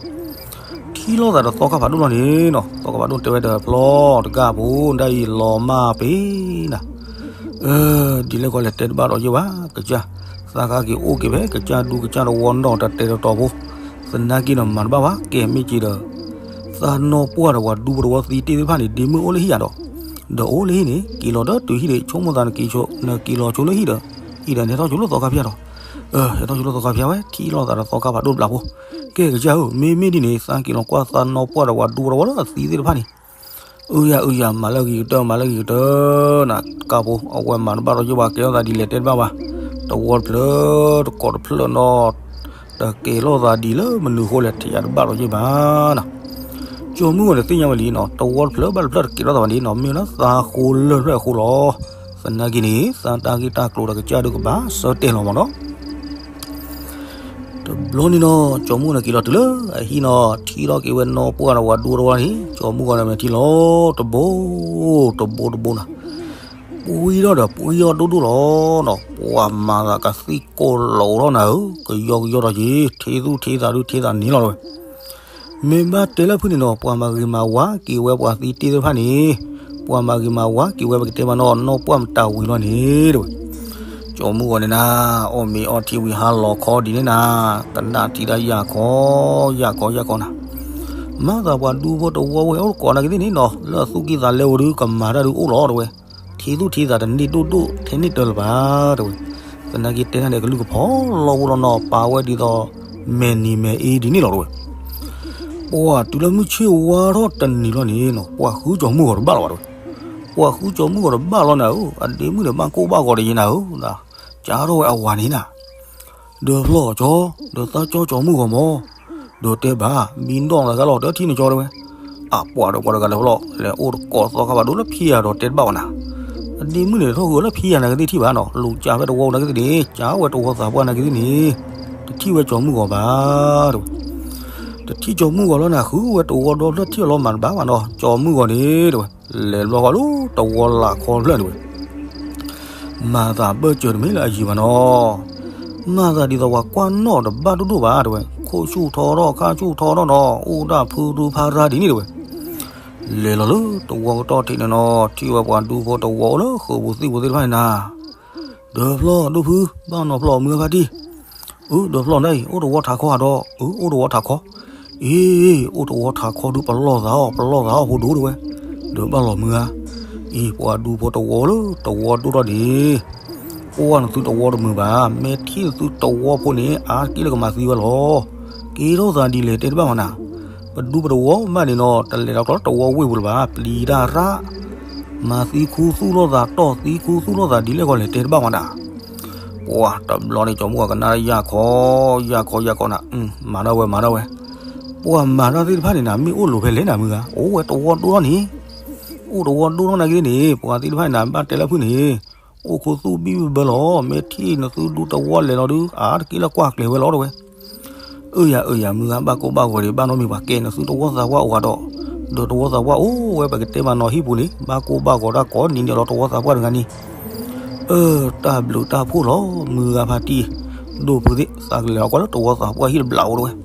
ထံၣ်လိာ်သးဒီးသီခါဖးဒိၣ်လီၤန့ၣ်နီၤ, သီခါဖးဒိၣ်တဲဝဲဒီးဖျီတဂၤဖိ ဒ်အံၤလီၤမၢ်ပ့ၤနၤ, ဒ်လဲၣ်ကီလဲၣ်တဲတဘၣ်ဒီးယဲၢ်ဘၣ်, ကစၢ် သးကါက့ၤအိၣ်က့ၤဖဲ ကစၢ်ဒူကစၢ်တဝီနီၤ တတဲာ်တတီၤဖိ, သနာ်က့ဒီးမၤတဘၣ်ဘၣ် ကဲမ့ၢ်က့ၤဒီး သးနီၢ်ပှၢ်ဒီးပှၤဒူဖိတဝီသံတ့ၢ်သ့ၣ်တဖၣ်န့ၣ် ဒ့မုၣ်အိၣ်လၢဟံၣ်ယၤဒီး, ဒီးအိၣ်လၢဟံၣ်န့ၣ် က့ၤလီၤဒီးတုၤဟံၣ်ဒီး ဆိကမိၣ်သးနက့ၤဆိ နက့ၤလီၤဆိလၢဟံၣ်ဒီး, အံၤဒီးနဟဲထီၣ်ဆိလၢသီခါဖၠၣ်ဒီး, ဟဲထီၣ်ဆိလၢသီခါဖၠါဝဲ ထံၣ်လိာ်သးဒီးသီခါဖးဒိၣ်တဘျီဖိ, ကဲကစၢ်ဧၢ, မ့မ့ၢ်ဒ်န့ၣ် သးက့ၤလီၤကွၢ်သးနီၢ်ပှၢ်ဒီးပှၤဒူဖိတဝီလၢအသံသ့ၣ်တဖၣ်န့ၣ်, အုယၤအုယၤ မၤလၢဂ့ၤကတၢၢ် မၤလၢဂ့ၤကတၢၢ်နၤ, တကးဖိ အဝဲမၤတဘၣ်ဒီးယဘၣ် ကဲထီၣ်သးဒ်လဲၣ်တဲတဘၣ်ဘၣ်, တဝီတဖျၢၣ် တကိးတဖျၢၣ်နီၤ, တကဲထီၣ်သးဒ်လၢမနုၤအဃိလဲၣ် ထဲယၤတဘၣ်ဒီးယဘၣ်နၤ. ကၠီၤမုၢ်ဂီၤန့ၣ်သ့ၣ်ညါဝဲလံနီၤ, တဝီတဖျၢၣ်ဘၣ်တဖျၢၣ်တကဲထီၣ်သးဘၣ်န့ၣ်နီၤ, မ့ၢ်ဝဲဒၣ်သးဃိလၢၢ်ဖျၢၣ်အဃိလီၤ. သနာ်က့န့ၣ် သးတၢ်ဂ့ၢ်တၢ်ကျိၤဒီးကစၢ်ဒုးကဘၣ်ဆၢတဲာ်လီၤမးနီၤ. တဘျီန့ၣ်နီၤ ကၠီၤမုၢ်ဂီၤန့ၣ်က့ၤလီၤတုၤလၢအဟံၣ်နီၤ, ထံၣ်ထီၣ်က့ၤဝဲနီၢ်ပှၢ်ဒီးပှၤဒူတဝီန့ၣ် ကၠီၤမုၢ်ဂီၤန့ၣ်မဲာ်ထံလီၤ, တဘိ တဘိတဘိနၤ, ပှံထီၣ်ဒီးပှံထီၣ်ဒိၣ်ဒိၣ်လီၤနီၤ, ပှၤမၤသးကသံၣ်ကိၢ်လီၤထီၣ်နၤဧၢ, ကယီကယီဒီးက့ၤ ထံသူၣ်ထံသးဒုးထံသးန့ၣ်လီၤဝဲ. မ့ၢ်ဘၣ်တဲလၢဖုၣ်န့ၣ်နီၤ ပှၤမၤဂ့ၤမၤဝါက့ၤဝဲပှၤသံတ့ၢ်သ့ၣ်တဖၣ်န့ၣ်, ပှၤမၤဂ့ၤမၤဝါက့ၤဝဲပကတဲမးနီၤ နီၢ်ပှၢ်မတၤဝံၤလီၤန့ၣ်တဝဲ. ကၠီၤမုၢ်ဂီၤန့ၣ်နၤ အီၣ်မ့ၤအီထံဝံၤဟါလီၤခီဒ်န့ၣ်နၤ, ကနၣ်ထံတၢ်ယၢ်ခီ, ယၢ်ခီယၢ်ခီနၤ, မၤသးပှၤဒူဖိတဝီဝဲအိၣ်တကိးနာ်က့သ့ၣ်န့ၣ်နီၤ လၢအသူၣ်ကံၢ်သးလဲဝဲဒုး ကမၤတၢ်ဒုးအိၣ်လီၤတဝဲ. ထံသူၣ်ထံသးတန့ၢ်ဒိၣ်ဒိၣ်ထဲန့ၣ်တၢ်လၢၤဘၣ်တဝဲ. သနာ်က့တဲတၢ်န့ၣ် ကလုၢ်ကဖီလီၤအိၣ်လီၤနီၤ ပာ်ဝဲဒ်သိး မဲာ်နံၤမဲာ်အ့ဒ်န့ၣ်လီၤတဝဲ. ပှၤတုၤလၢမုၢ်ဆ့ၣ်ဝါထီၣ်တနံၤလီၤန့ၣ်နီၤ ပှၤဃုကၠီၤမုၢ်ဂီၤတဘၣ်လီၤဘၣ်တဝဲ. ပှၤဃုကၠီၤမုၢ်ဂီၤတဘၣ်လီၤနၤဧၢ, အဒ့မုၣ်န့ၣ်ဘၣ်ကိၢ်ဘၣ်ဂီၤတယံၤနၤဧၢ, ကၢ်ထီၣ်ဝဲအဝၤန့ၣ်နၤ ဒီးဖျီၣ်ကၠီ, ဒီးသးကၠီကၠီၤမုၢ်ဂီၤမၢ်, ဒီးတဲဘၣ် မံနီၣ်သးဂၤလီၤ တထံၣ်နကၠီတဝဲ. အပှၤဒီးပှၤတဂၤလဲၤဖျီၣ် လဲၤအိၣ်တကိးသီခါဘၣ်ဒိလၢဖံယၤဒီးတဲတဘၣ်ဝဲနၤ. အဒ့မုၣ်န့ၣ် ထီၣ်ဃုာ်လၢဖံယၤနာ်က့သ့ၣ်ထံၣ်ဘၣ်နီၤ, လူၤကၢ်ဖဲတဝီနာ်က့သ့ၣ်န့ၣ် ကၢ်ဝဲတဝီသးပှၢ်နာ်က့သ့ၣ်န့ၣ် တထံၣ်ဝဲကၠီၤမုၢ်ဂီၤဘၣ်တဝဲ. တထံၣ်ကၠီၤမုၢ်ဂီၤလီၤနၤ ဃုဝဲတဝီဒီဖျၢၣ်ထံၣ်အလီၤမၤတဘၣ်ဘၣ်နီၤ ကၠီၤမုၢ်ဂီၤန့ၣ်တဝဲ. လဲၤဘျီဃီလၢတဝီလးခီဖျၢၣ်န့ၣ်ဝဲ မၤသးဘၢၣ်စၢၤတမ့ၢ်လၢအယံၤဘၣ်နီၤ. မၤသးဒ်သိးပှၤကွၢ်နီၣ်တဘၣ်ဒိၣ်ဒိၣ်ဘၣ်တဝဲ, ခိၣ်ဆူၣ်ထီထီၣ် ခါဆူၣ်ထီထီၣ်နီၤ အိၣ်ဒၣ်ဖုရူဖးရါဒ်န့ၣ်တဝဲ. လဲၤလီၤလၢတဝီကတီၢ်ထံးန့ၣ်နီၤ ထံၣ်ဝဲပှၤဒူဖိတဝီအိၣ်လၢဃုာ်ပူၤသံၣ်ပူၤသ့ၣ်တဖၣ်န့ၣ်နၤ. ဒီးဖျီၣ်ဒိၣ်ဖု ဘၣ်နီၤဖျီၣ်မုၢ်ဂၤဖါတံၢ် အၢ ဒီးဖျီၣ်နၤအံၤ အိၣ်တဝီထးခီဧါဒီး, အၢ အိၣ်တဝီထးခီ, အ့ အိၣ်တဝီထးခီဒုး ပလီၢ်သးအီၣ် ပလီၢ်သးအီၣ်ဖိဒိၣ်တဝဲ, ဒီးဘၣ်လီၤမုၢ်ဧါ, အံၤ ပှၤဒူဖိတဝီလၢတဝီဒိၣ်ထီၣ်ဒံး, ကွၢ်နသုတဝီတမုာ်ဘၣ်, မ့ၢ်ထံၣ်နသုတဝီဖိန့ၣ် အါတက့ၢ်လၢကမၤသံဝဲလီၤ, ကဲထီၣ်သးဒ်လဲၣ်တဲတဘၣ်မနၤ, ပဒူပတဝီဘၣ်န့ၣ်နီၤ တလဲၤဒီးကျီတဝီဝ့ၢ်ပူၤလၢၤဘၣ်, ပျံၤတၢ်ရၣ် မၤသံခူသူၣ်လိာ်သး တီၢ်သံခူသူၣ်လိာ်သးဒ်လဲၣ်ဂီၤလဲၣ်တဲတဘၣ်မနၤ, ပှၤတဘျီန့ၣ် ကၠီမုၢ်ဂီၤကနၣ်ယၢ်ခီ, ယၢ်ခီယၢ်ခီနၤ, မၤထီၣ်ဝဲမၤထီၣ်ဝဲ, ပှၤမၤတၢ်သ့ၣ်တဖၣ်န့ၣ်နၤ မ့ၢ်အိၣ်လိၤဖဲလဲၣ်နၤမုၢ်ဂၤ, အိၣ်ဝဲတဝီဒိၣ်ထီၣ်န့ၣ်, အိၣ်တဝီဒိၣ်ထီၣ်နာ်က့န့ၣ် ပှၤသ့ၣ်တဖၣ်န့ၣ်နၤ ဘၣ်တဲလၢဖုၣ်န့ၣ်, အိၣ်ခူသူၣ်ဘံၣ်ဘၢလီၤ, မ့ၢ်ထံၣ်နသုဒူတဝီလဲၤလီၤဒုး အါတက့ၢ်လၢကွၢ်ကျဲၤဝဲလီၤတဝဲ အၢယၤအၢယၤ မုၢ်ဂၤဘၣ်ကိၢ်ဘၣ်ဂီၤဒံး ဘၣ်နီတမံၤပှၤကဲနသုတဝီသးပှၢ်အိၣ်ဂၤဒီး, ဒီးတဝီသးပှၢ်အိၣ်ဝဲပကတဲမးနီၤဟံၣ်ပူၤန့ၣ် ဘၣ်ကိၢ်ဘၣ်ဂီၤတၢ်ကိးနံၤန့ၣ်လီၤတဝီသးပှၢ်တဂၤန့ၣ်, အၢ တၢ်ဘျုးတၢ်ဖှိၣ်လီၤ မုၢ်ဂၤဖါတံၢ်, ဒိၣ်ဖုသ့ၣ် သးကလဲၤလီၤကွၢ်လၢတဝီသးပှၢ်ဟံၣ်တဘျီအိၣ်တဝဲ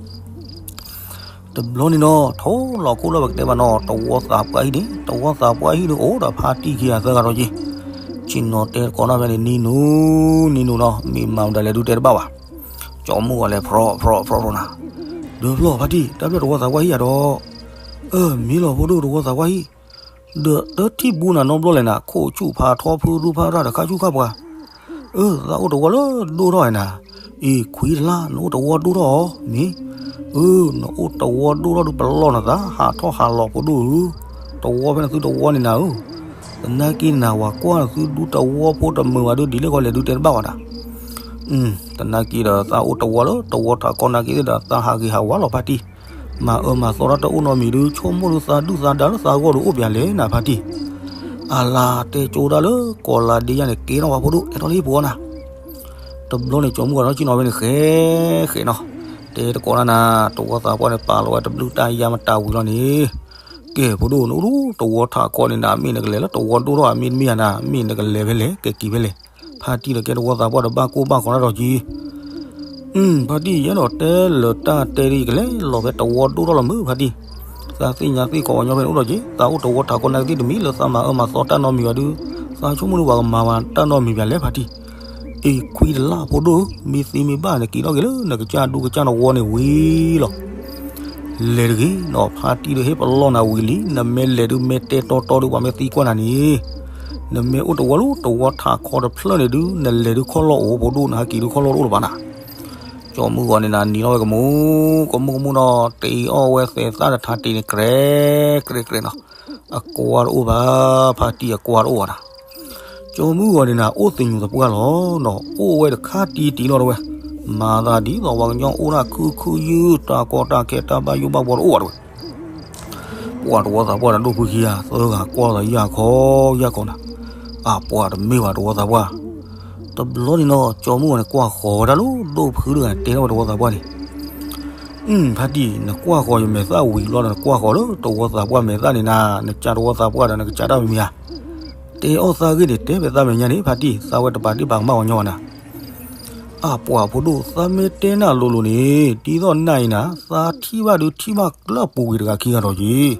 တဘျီန့ၣ်နီၤ ထိၣ်လီၤခိၣ်လၢပကတဲမးနီၤ တဝီသးပှၢ်ဟံၣ်န့ၣ် တဝီသးပှၢ်ဟံၣ်ဒုးအိၣ်ဒီးဖါတံၢ်ခံဂၤသၢဂၤဒီးက့ၤ, ဆ့ၣ်နီၤတဲတကိးနီၣ်ဖဲန့ၣ် နံၤနူၤ, နံၤနူၤနီၤ မ့ၢ်မၤမတၤလဲၣ်ဒုးတဲတဘၣ်ဘၣ်, ကၠီမုၢ်ဂီၤလဲၤဖြီဖြီဖြီဖြီနၤ, ဒီးဖျီၣ်ဖါတံၢ် တၢ်ဘျုးတဝီသးပှၢ်ဟံၣ်ယၤဒီး, အၢ မ့ၢ်လီၤဖိဒိၣ်တဝီသးပှၢ်ဟံၣ် ဒီးတထံၣ်ဘူးနၤနီတဘျီလဲၣ်နၤ ခိၣ်ဆူၣ်ဖးထီဖုရူဖးရၣ်ဒီးခါဆူၣ်ခါပှၤ, အၢ သးအိၣ်တဝီလၢဒိၣ်ထီၣ်နၤ, အံၤခွံတလါ နအိၣ်တဝီဒိၣ်ထီၣ်အီၤ မ့ၢ်, အၢ နအိၣ်တဝီဒိၣ်ထီၣ်ဒုးပလီၢ်နသး ဟးထီၣ်ဟးလီၤဖိဒိၣ်ဧၢ, တဝီဖဲနသုတဝီန့ၣ်နၤဧၢ, သနာ်က့နၤ ပှၤကွၢ်နသုဒူတဝီဖိတမုာ်ဘၣ်ဒုး ဒ်လဲၣ်ဂီၤလဲၣ်ဒုးတဲတဘၣ်ဝဲဒၣ် သနာ်က့ဒီး သးအိၣ်တဝီလၢတဝီထးခီနာ်က့ဒီး သးဟးဂ့ၤဟးဝါလီၤဖါတံၢ်, မၤအၢမၤသီတၢ်တအိၣ်နီတမံၤဒုး ဆိကမိၣ်ဒုးသးဒုၣ်သးဒါလၢသးဂီၢ်ဒုးအိၣ်ပၠးလဲၣ်နၤဖါတံၢ်, အလၤတဲကၠိဒၣ်လၢကီၢ်လၤဒ့ယါန့ၣ် ကဲထီၣ်ဝဲဖိဒိၣ် အဲၣ်ထီၣ်လၢဟံၣ်ပူၤအီၤနၤ, တဘျီန့ၣ် ကၠီမုၢ်ဂီၤနီၢ်ကံနီၤဖဲန့ၣ် ဃဲဃဲနီၤ, တဲတကိးနၤနၤ တဝီသးပှၢ်န့ၣ် ပာ်လီၤဝဲတဘျုးတၢ်ယါမတၤဝံၤလီၤန့ၣ် ကဲဖိဒိၣ် နအိၣ်တဝီထးခီန့ၣ်နၤ မ့ၢ်နကလဲၤလၢတဝီဒိၣ်ထီၣ်ဧါ မ့တမ့ၢ်ဧါနၤ မ့ၢ်နကလဲၤဖဲလဲၣ် ကက့ၤဖဲလဲၣ်, ဖါတံၢ်ဒီးကဲတဝီသးပှၢ်ဒီးဘၣ်ကိၢ်ဘၣ်ဂီၤတၢ်ဒီးက့ၤ, ဖါတံၢ် ယအဲၣ်ဒိးတဲလၢတၢ်တဲဒ်အံၤ ကလဲၤလီၤဖဲတဝီဒိၣ်ထီၣ်လီၤမုၢ်ဖါတံၢ်, သးသ့ၣ်ညါသ့ၣ်ကီးပှၤညီဖဲန့ၣ်အိၣ်ဒီးက့ၤ သးအိၣ်တဝီထးခီနာ်က့သ့ၣ်တမံၤ လၢသးမၤအၢမၤသီတၢ်နီတမံၤဘၣ်ဒုး, သးဆိကမိၣ်ဒုးပှၤကမၤဝဲတၢ်နီတမံၤပၠးလဲၣ်ဖါတံၢ်, အံၤခွံတလါဖိဒိၣ်ဧၢ မ့ၢ်သ့မ့ၢ်ဘၣ်န့ၣ် က့ၤထီၣ်က့ၤလၢနကစၢ်ဒူကစၢ်နဝီန့ၣ်ဝံၤလီၤ လဲၤတဂ့ၤနီၤ ဖါတံၢ်ဒီးဟ့ၣ်ပလီၢ်နၤဝံၤလံ နမ့ၢ်လဲၤဒုးမ့ၢ်တဲတီတီဒုး ပှၤမ့ၢ်သံကွၢ်နၤန့ၣ်, နမ့ၢ်အိၣ်တဝီလၢတဝီထးခီတဖျၢၣ်န့ၣ်ဒုး နလဲၤဒုးခီၣ်လီၢ်အိၣ်ဖိဒိၣ် နဟဲက့ၤဒုးခီၣ်လီၢ်တအိၣ်လၢၤဘၣ်နၤ. ကၠီမုၢ်ဂီၤန့ၣ်နၤ နံၤထီၣ်ဝဲကမူၣ် ကမူၣ်ကမူၣ်ဒီး တ့အီၣ်ဝဲသဲးသၣ်တထါတ့န့ၣ် ကြဲးကြဲးကြဲးနီၤ. အကွၢ်တအိၣ်ဘၣ်, ဖါတံၢ်အကွၢ်တအိၣ်ဘၣ်နၤ. ကၠီမုၢ်ဂီၤန့ၣ်နၤ အိၣ်သညူးသပှၢ်လီၤနီၤ, အိၣ်ဝဲတခါတံၢ်တံၢ်လီၤတဝဲ, မၤသးဒ်သိးပှၤကညီအိၣ်ဒၣ်ခုခုယုၢ် တၢ်ကီတၢ်ခဲတၢ်ဘၣ်ယိၣ်ဘၣ်ဘှီတအိၣ်ဘၣ်တဝဲ. ပှၤတဝီသးပှၢ်ဒီးဒိၣ်ဖုခံဂၤ သၢဂၤကွၢ်သးယၢ်ခီယၢ်ခီနၤ. အပှၤတမ့ၢ်ဘၣ်တဝီသးပှၢ်. တဘျီန့ၣ်နီၤ ကၠီမုၢ်ဂီၤန့ၣ် ကွၢ်ဃီၤဝဲဒၣ်လၢဒိၣ်ဖုတဂၤန့ၣ် တဲထီၣ်ဝဲတဝီသးပှၢ်န့ၣ်, အု ဖါတံၢ် နကွၢ်ဃီၤယမဲာ်သၣ်ဝံၤလီၤဒီး နကွၢ်ဃီၤလၢတဝီသးပှၢ်မဲာ်သၣ်န့ၣ်နၤ, နကးတဝီသးပှၢ်ဒီး နကစးတၢ်မံၤမံၤဧါ. တဲအီၣ်သးဂ့ၢ်န့ၣ် တဲဖဲသးမဲာ်ညါန့ၣ် ဖါတံၢ် သးဝဲတပာ်ဒ့ၣ်ပာ်ကမၣ်ပှၤကညီဘၣ်နၤ. အပှၤဖိဒိၣ် သးမ့ၢ်တဲနၤလိၤလိၤန့ၣ် ဒ်သိးနၤအံၤနၤ သးထံၣ်ဘၣ်ဒုးထံၣ်ဘၣ်ကျၢၢ်ပူၤကွံာ်တဂၤခံဂၤဒီး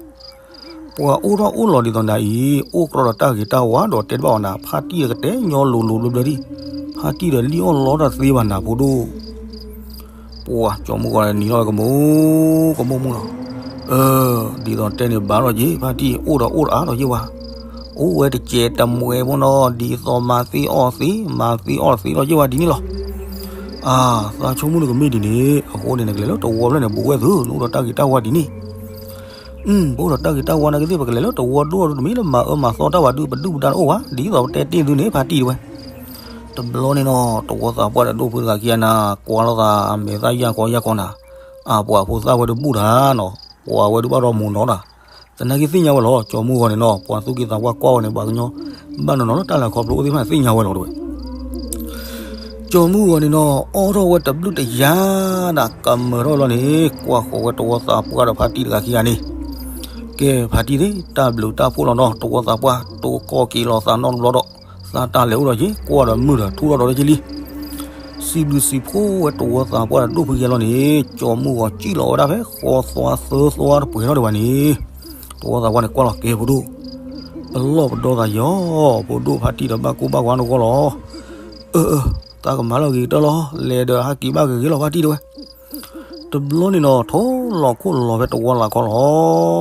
က့ၤ ပှၤအိၣ်ထီၣ်အိၣ်လီၤဒ်သိးနၤအံၤ အိၣ်ကြီဒီးတၢ်ဂ့ၤတၢ်ဝါဒီးတဲတဘၣ်အီၤနၤ, ဖါတံၢ်ဒီးကတဲညီလိၤလိၤဘျၢဘျၢဒံး, ဖါတံၢ်ဒီးလံၣ်အီၣ်လီတၢ်သ့ဘၣ်နၤဖိဒိၣ်. ပှၤကၠီမုၢ်ဂီၤန့ၣ် နံၤထီၣ်ဝဲကမူၣ် ကမူၣ်မူၣ်လီၤ. အၢ ဒ်သိးတဲန့ၣ်ဘၣ်လီၤက့ၤ ဖါတံၢ် အိၣ်ဒီးအိၣ်ဒီးအါလီၤက့ၤဝဲ, အိၣ်ဝဲတစဲးတမှဲဖိနီၤ ဒ်သိးမၤသ့အီၣ်သ့ မၤသ့အီၣ်သ့လီၤက့ၤဝဲဒ်န့ၣ်လီၤ. အၢ သးဆိကမိၣ်န့ၣ်ကမ့ၢ်ဒ်န့ၣ် အဃိန့ၣ် နကလဲၤလၢတဝီဖျၢၣ်န့ၣ် ဘူးဝဲသု နအိၣ်ဒီးတၢ်ဂ့ၤတၢ်ဝါဒ်န့ၣ် အု ပအိၣ်ဒီးတၢ်ဂ့ၤတၢ်ဝါနာ်က့သ့ၣ် ပကလဲၤလၢတဝီဒိၣ်အီၤဒုး တမ့ၢ်လၢမၤအၢမၤသီတၢ်ဝဲဒုး ပဒုၣ်ပဒါတအိၣ်ဘၣ် ဒ်သိးပတဲတ့ၢ်သုန့ၣ် ဖါတံၢ်တဝဲ. တဘျီန့ၣ်နီၤ တဝီသးပှၢ်ဒီးဒိၣ်ဖုတဂၤခံဂၤနၤ ကွၢ်လိာ်သးအမဲာ်သၣ်ယၢ်ခီယၢ်ခီနၤ, အပှၤဖိသၣ်ဝဲဒုးဘူၣ်တၢ်နီၤ, ပှၤဝဲဒုးဘၣ်ဒီးမူၤနီၤနၤ, သနာ်က့သ့ၣ်ညါဝဲလီၤ ကၠီမုၢ်ဂီၤန့ၣ်နီၤ ပှၤသူၣ်က့သးပှၢ်ကွၢ်ဝဲန့ၣ် ပှၤကညီ ဘၣ်နီၤနီၤလၢတၢ်လဲၤခီဖျိအိၣ်သ့ၣ်တဖၣ်န့ၣ် သ့ၣ်ညါဝဲလီၤတဝဲ. ကၠီမုၢ်ဂီၤန့ၣ်နီၤ အီထီၣ်ဝဲတဘျုးတယၤနၤ ကမၢထီၣ်ဝဲလီၤန့ၣ် ကွၢ်ဃီၤဝဲတဝီသးပှၢ်ဒီးဖါတံၢ်တဂၤခံဂၤန့ၣ်, ကဲဖါတံၢ်သ့ၣ် တၢ်ဘျုးတၢ်ဖှိၣ်လီၤနီၤ တဝီသးပှၢ် တိၢ်ကီၢ်က့ၤလီၤသးနီတဘျီဒီး သးတၢ်လဲၤအိၣ်ဒီးက့ၤ ကွၢ်ဒီးမုၢ်ဒီးထူထီၣ်ဒီးလၢက့ၤလံ. စံးဘျုးစံးဖှိၣ်ဝဲတဝီသးပှၢ်ဒီးဒိၣ်ဖုခံဂၤလီၤန့ၣ် ကၠီမုၢ်ဂီၤစံၣ်လီၤဝဲဒၣ်ဖဲ ဃီသွါသၢသွါတပှဲၤထီၣ်ဒံးဘၣ်န့ၣ်, တဝီသးပှၢ်န့ၣ် ကွၢ်လီၤကဲဖိဒိၣ် ပလီၢ်ပဒီသးယီၤ ဖိဒိၣ်ဖါတံၢ်ဒီးဘၣ်ကိၢ်ဘၣ်ဂီၤနဂီၢ်လီၤ. အၢ အၢ တၢ်ကမၤလီၤဂ့ၤကတၢၢ်လီၤ လဲၤဒီးဟးက့ၤဘၣ်ဂ့ၤဂ့ၤလီၤဖါတံၢ်တဝဲ. တဘျီန့ၣ်နီၤ ထိၣ်လီၤခိၣ်လီၤဖဲတဝီလၤခီလီၤ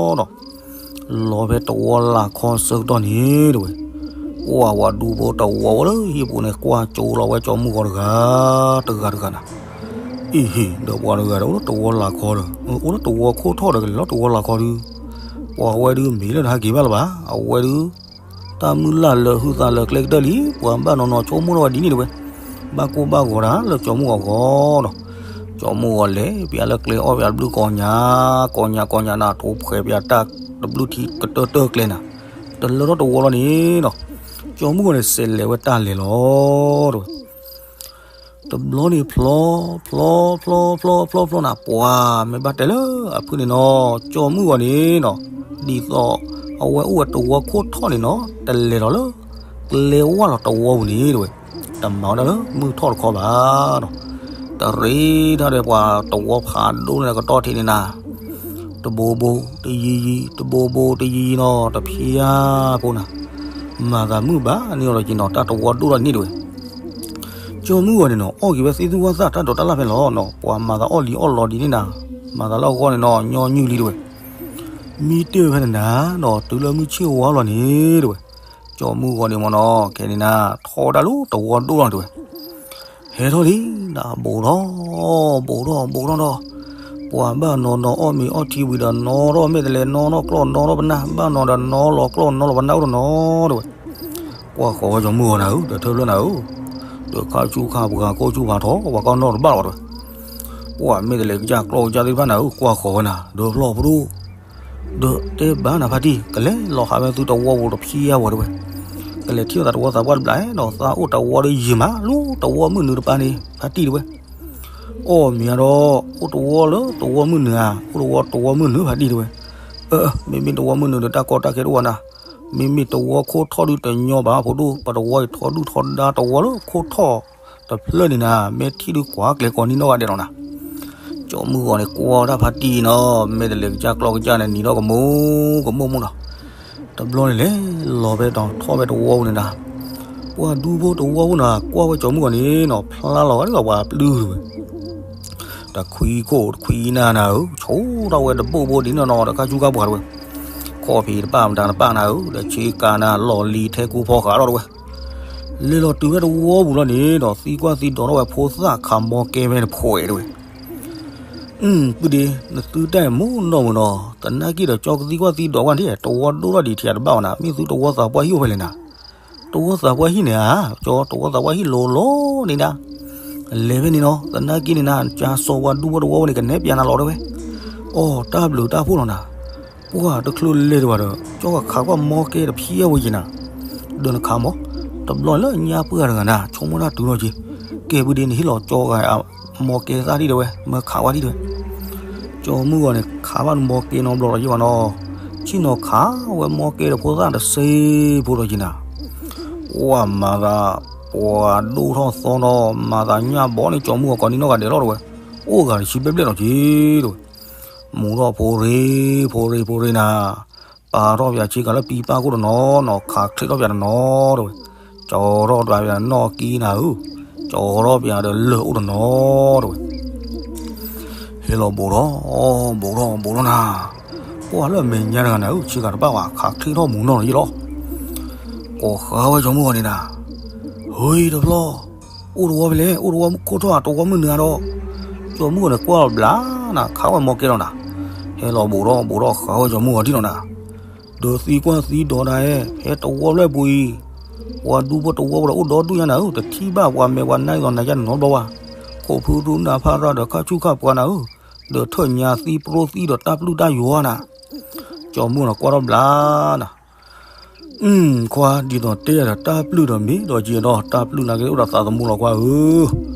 ဒီး လီၤဖဲတဝီလၤခီဆၢကတီၢ်န့ၣ်တဝဲ, ကွၢ်ဝဲဒူဖိတဝီဝဲလၢဟံၣ်ပူၤန့ၣ် ကွၢ်ကၠိလီၤဝဲကၠီမုၢ်ဂီၤတဂၤ တဂၤတဂၤနၤ, အံၤဟ့ၣ် ဒီးပှၤတဂၤဒီးအိၣ်လၢတဝီလၤခီဒီး အိၣ်လၢတဝီခိၣ်ထီၣ်ဒီး ကလဲၤလီၤတဝီလၤခီဒုး, ပှၤဝဲဒုးမ့ၢ်လၢတဟးက့ၤဘၣ်လၢၤဘၣ် အဝဲဒုး တၢ်မုၢ်လၢ်လၢဟုသးလၢကျဲကတၢၢ်လံ ပှၤဘၣ်နီၤနီၤဆိကမိၣ်ထီၣ်ဝဲဒ်န့ၣ်တဝဲ, ဘၣ်ကိၢ်ဘၣ်ဂီၤတၢ်လၢကၠီမုၢ်ဂီၤဂီၤဒီး, ကၠီမုၢ်ဂီၤလဲၤပၠးလၢကျဲအီၣ်ပၠးတဘျုးကိးညါ, ကိးညါကိးညါနၤ ထိၣ်ဖှဲးပၠးတၢ်တဘျုးထံကတၢၢ်တၢၢ်ကျဲနၤ, တလၢထီၣ်တဝီလီၤန့ၣ်နီၤ, ကၠီမုၢ်ဂီၤန့ၣ် စဲးလဲၤဝဲတၢ်လဲၤလီၤတဝဲ တဘျီန့ၣ်ဖျီ ဖျီ ဖျီ ဖျီ ဖျီ ဖျီနၤ ပှၤမ့ၢ်ဘၣ်တဲလၢအဖုၣ်န့ၣ်နီၤ, ကၠီမုၢ်ဂီၤန့ၣ်နီၤ, ဒ်သိးအဝဲအိၣ်ဝဲတဝီခိၣ်ထီၣ်န့ၣ်နီၤ တလဲၤလီၤလၢ ကျဲဝၢ်လီၤတဝီပူၤန့ၣ်တဝဲ, တမၤဝဲဒၣ်လၢမုၢ်ထီၣ်တခီဘၣ်နီၤ, တရ့ထီၣ်ဒီးပှၤတဝီဖးဒိၣ်န့ၣ်ကတီၢ်ထံးန့ၣ်နၤ, တဘိဘိ တယံၤယံၤ တဘိဘိ တယံၤယံၤနီၤ တဖျါဖိနၤ, မၤသးမုာ်ဘၣ်န့ၣ်လီၤက့ၤနီၤ တၢ်တဝီဒိၣ်ထီၣ်န့ၣ်တဝဲ ကၠီမုၢ်ဂီၤန့ၣ်နီၤ အီၣ်က့ၤဝဲသ့ၣ်သူၣ်ဝၣ်သၣ်တၢ်ဒိးတၢ်လၣ်ဖဲလီၤနီၤ, ပှၤမၤသးအီၣ်လံအီၣ်လီၤဒ်န့ၣ်နၤ, မၤသးလၢအဂီၢ်န့ၣ်နီၤ ညီနုၢ်လံတဝဲ, မံတ့ၢ်ဝဲဖဲန့ၣ်နၤနီၤ တုၤလၢမုၢ်ဆ့ၣ်ဝါလီၤန့ၣ်တဝဲ, ကၠီမုၢ်ဂီၤန့ၣ်မ့ၢ်နီၤ ခဲန့ၣ်နၤ ထီၣ်ဝဲဒၣ်လၢတဝီဒိၣ်လီၤတဝဲ ဟဲထီၣ်လံနၤ ဘူးထီၣ် ဘူးထီၣ် ဘူးထီၣ်ဒီး, ပှၤဘၣ်နီၤနီၤအီၣ်မ့ၤအီထံဝံၤဒီး နီထီၣ်မဲာ်တလဲၤ နီထီၣ်ကျီၢ်နီထီၣ်ပနၢ် ဘၣ်နီၤဒီးနီလီၤကျီၢ်နီလီၤပနၢ်အိၣ်ဒီးနီတဝဲ, ကွၢ်ဃီၤဝဲကၠီမုၢ်ဂီၤနၤဧၢ ဒီးထၢဖျၢၣ်နၤဧၢ, ဒီးခါဆူခါပှၤကိၢ်ဆူၣ်ဖးထီ ပှၤကီၢ်နီၣ်တဘၣ်လီၤတဝဲ, ပှၤမ့ၢ်တလဲၤကစၢ်ကျီၢ်ကစၢ်သ့ၣ်တဖၣ်နၤဧၢ ကွၢ်ဃီၤဝဲနၤ ဒီးဖျီၣ်ဖိဒိၣ် ဒီးတဲဘၣ်နၤဖါတံၢ် ကလဲၤလီၤဟးဝဲသုတဝီပူၤတဖျါဝဲတဝဲ, ကလဲၤထံၣ်သးတဝီသးပှၢ်တဘျီဒီး သးအိၣ်တဝီဒီးယံာ်မး လၢတဝီမုၢ်နုာ်တပၤန့ၣ် ဖါတံၢ်တဝဲ, အီၣ်မ့ၤဒီး အိၣ်တဝီလၢတဝီမုၢ်နုာ်ဧါ အိၣ်တဝီတဝီမုၢ်နုာ်ဖါတံၢ်တဝဲ, အၢ မ့မ့ၢ်တဝီမုၢ်နုာ်ဒီးတၢ်ကီတၢ်ခဲတအိၣ်ဝဲနၤ, မ့မ့ၢ်တဝီခိၣ်ထီၣ်ဒုးတညီဘၣ်ဖိဒိၣ် ပတဝီအံၤထီဒုၣ်ထီဒါတဝီလၢခိၣ်ထီၣ် တဖျၢၣ်န့ၣ်နၤ မ့ၢ်ထံၣ်ဒုးကွၢ်ကျဲၤကိးနံၣ်နီၢ်ဂၤဒဲးလီၤနၤ, ကၠီမုၢ်ဂီၤန့ၣ် ကွၢ်ဝဲဒၣ်ဖါတံၢ်နီၤ မ့ၢ်တလဲၤကစၢ်ကျီၢ်ကစၢ်န့ၣ် နံၤထီၣ်ကမူၣ်ကမူၣ်မူၣ်နီၤ, တဘျီန့ၣ်လဲၤလီၤဖဲဒီးထီၣ်ဖဲတဝီပူၤန့ၣ်နၤ, ပှၤဒူဖိတဝီပူၤနၤ ကွၢ်ဝဲကၠီမုၢ်ဂီၤန့ၣ်နီၤ ဖျါလီၤဝဲဒၣ်ပှၤပျုၢ်တဝဲ တခွံခိၣ်တခွံနၢ်နၤဧၢ ဆိထီၣ်ဝဲတဘိၣ်ဘိၣ်ဒ်န့ၣ်နီၤ တခါဆူခါပှၤတဝဲ, ကွၢ် ဖီၣ်ဖံးတပၣ်မတၤတပၣ်နၤဧၢ, ဒီးဆ့ကၤနၤလီၢ်လံၤထဲကူဖီဃာ်ထီၣ်တဝဲ, လဲၤလီၤတုၤဖဲတဝီပူၤလီၤန့ၣ်ဒီး သံကွၢ်သံဒိးထီၣ်ဝဲဖိသၣ်ခးမီကဲဖဲန့ၣ်ဖှဲးတဝဲ. ပုၢ်ဒ့, နသုတၢ်မူနီၢ်မုၢ်နီၢ်, သနာ်က့ဒီးကၠီကသံကွၢ်သံဒိးကွၢ်န့ၣ် တဝီဒိၣ်ထီၣ်ဒံးထံးတဘၣ်ဝဲနၤ, မ့ၢ်သုတဝီသးပှၢ်ဟံၣ်အိၣ်ဖဲလဲၣ်နၤ. တဝီသးပှၢ်ဟံၣ်န့ၣ်ဧါ, ကၠီတဝီသးပှၢ်ဟံၣ်လိၤလိၤန့ၣ်ဒၣ်. လဲၤဖဲန့ၣ်နီၤ, သနာ်က့န့ၣ်နၤ ကၠါစီၤပှၤဒူဖိတဝီဖိန့ၣ် ကနဲပၠးနၤလီၤတဲဝဲ. အိၣ်တၢ်ဘျုးတၢ်ဖှိၣ်လီၤနၤ, ပှၢ်တချုးလဲၤဒံးဘၣ်ဒီး ကၠီကခးကွၢ်မီကဲတဖျၢၣ်ဝဲယံၤနၤ.ဒီးနခးမီ, တဘျီလၢညါပှၢ်တဂၤနၤ ဆိကမိၣ်တၢ်တုၤထီၣ်က့ၤ, ကဲပုၢ်ဒ့ နဟ့ၣ်လီၤကၠီဂၤ မီကဲသၣ်ဒံးတဲဝဲ, မၢခးဝဲဒံးတဲဝဲ. ကၠီမုၢ်ဂီၤန့ၣ် ခးဘၣ်နမီကဲနီတဘျီဒီးယံၤဘၣ်နီၤ, ဆ့ၣ်နီၤခးဝဲမီကဲဒီးဖိသၣ်တစ့ဖိဒီးယံၤနၤ. ပှၢ်မၤသး ပှၤဒိၣ်ထီၣ်သီနီၤ, မၤသးညၣ်ဘီန့ၣ် ကၠီမုၢ်ဂီၤကိးနံၤနီၢ်ဂၤဒဲးလီၤတဲဝဲ, အိၣ်ဂၤတဆံဘျဲၣ်ဘျဲၣ်လီၤက့ၤတဲဝဲ. မူထီၣ်ဖိရ့ ဖိရ့ ဖိရ့နၤ, ပာ်ထီၣ်ပၠးဆ့ကၤလၢပံပၢ်ခိၣ်တနီၤနီၤ, ခးချ့ထီၣ်ပၠးတနီၤတဲဝဲ, ကၠီထီၣ်ပၠးနီၢ်ကံနၤဧၢ, ကၠီထီၣ်ပၠးဒီးလၢၢ်အိၣ်တနီၤတဲဝဲ. ဟဲလီၤဘူးထီၣ် ဘူးထီၣ် ဘူးထီၣ်နၤ, ပှၢ်လၢအမဲာ်ညါတဂၤနၤဧၢ, ဆ့ကၤတဘၣ်ဘၣ် ခးချ့ထီၣ်မူနီၢ်လီၤယံၤလီၤ. ကိးဃာ်ဝဲကၠီမုၢ်ဂီၤန့ၣ်နၤ, ဟ့တဖျီၣ်, အိၣ်တဝီဖဲလဲၣ်, အိၣ်တဝီခိၣ်ထီၣ်ဧါ, တဝီမုၢ်နုၤဧါဒီး. ကၠီမုၢ်ဂီၤန့ၣ်ကွၢ်လီၤဘျးနၤ, ခးဝဲမီကဲလီၤနၤ. ဟဲလီၤဘူးထီၣ်ဘူးထီၣ် ဃာ်ဝဲကၠီမုၢ်ဂီၤဒံးလီၤနၤ. ဒီးသံကွၢ်သံဒိးနၤဧၢ, ဖဲတဝီဖျၢၣ်ပူၤအံၤ, ပှၤဒူဖိတဝီဖိဒီးအိၣ်ဒီဒူၣ်ညါနၤဧၢ, တထံၣ်ဘၣ်ပှၤမဲာ်ပှၤနါအံၤလီၤနၤယါနီတဘျီဘၣ်. ခိးဖုဒူနၢ်ဖးရၣ်ဒီးခါဆူၣ်ခါပှၤနၤဧၢ, ဒီးထၢၣ်ညါသံပရိသံဒီးတၢ်ပျုၢ်တၢ်ယွၤနၤ. ကၠီမုၢ်ဂီၤန့ၣ်ကွၢ်ထီၣ်ဘျးနၤ. ခွါ ဒ်သိးတဲဒီးတၢ်ပျုၢ်ဒီးမ့ၢ်ဒီးက့ၤဒီး တၢ်ပျုၢ်နာ်က့အိၣ်ဒီးသးသမူလီၤခွါဧၢ,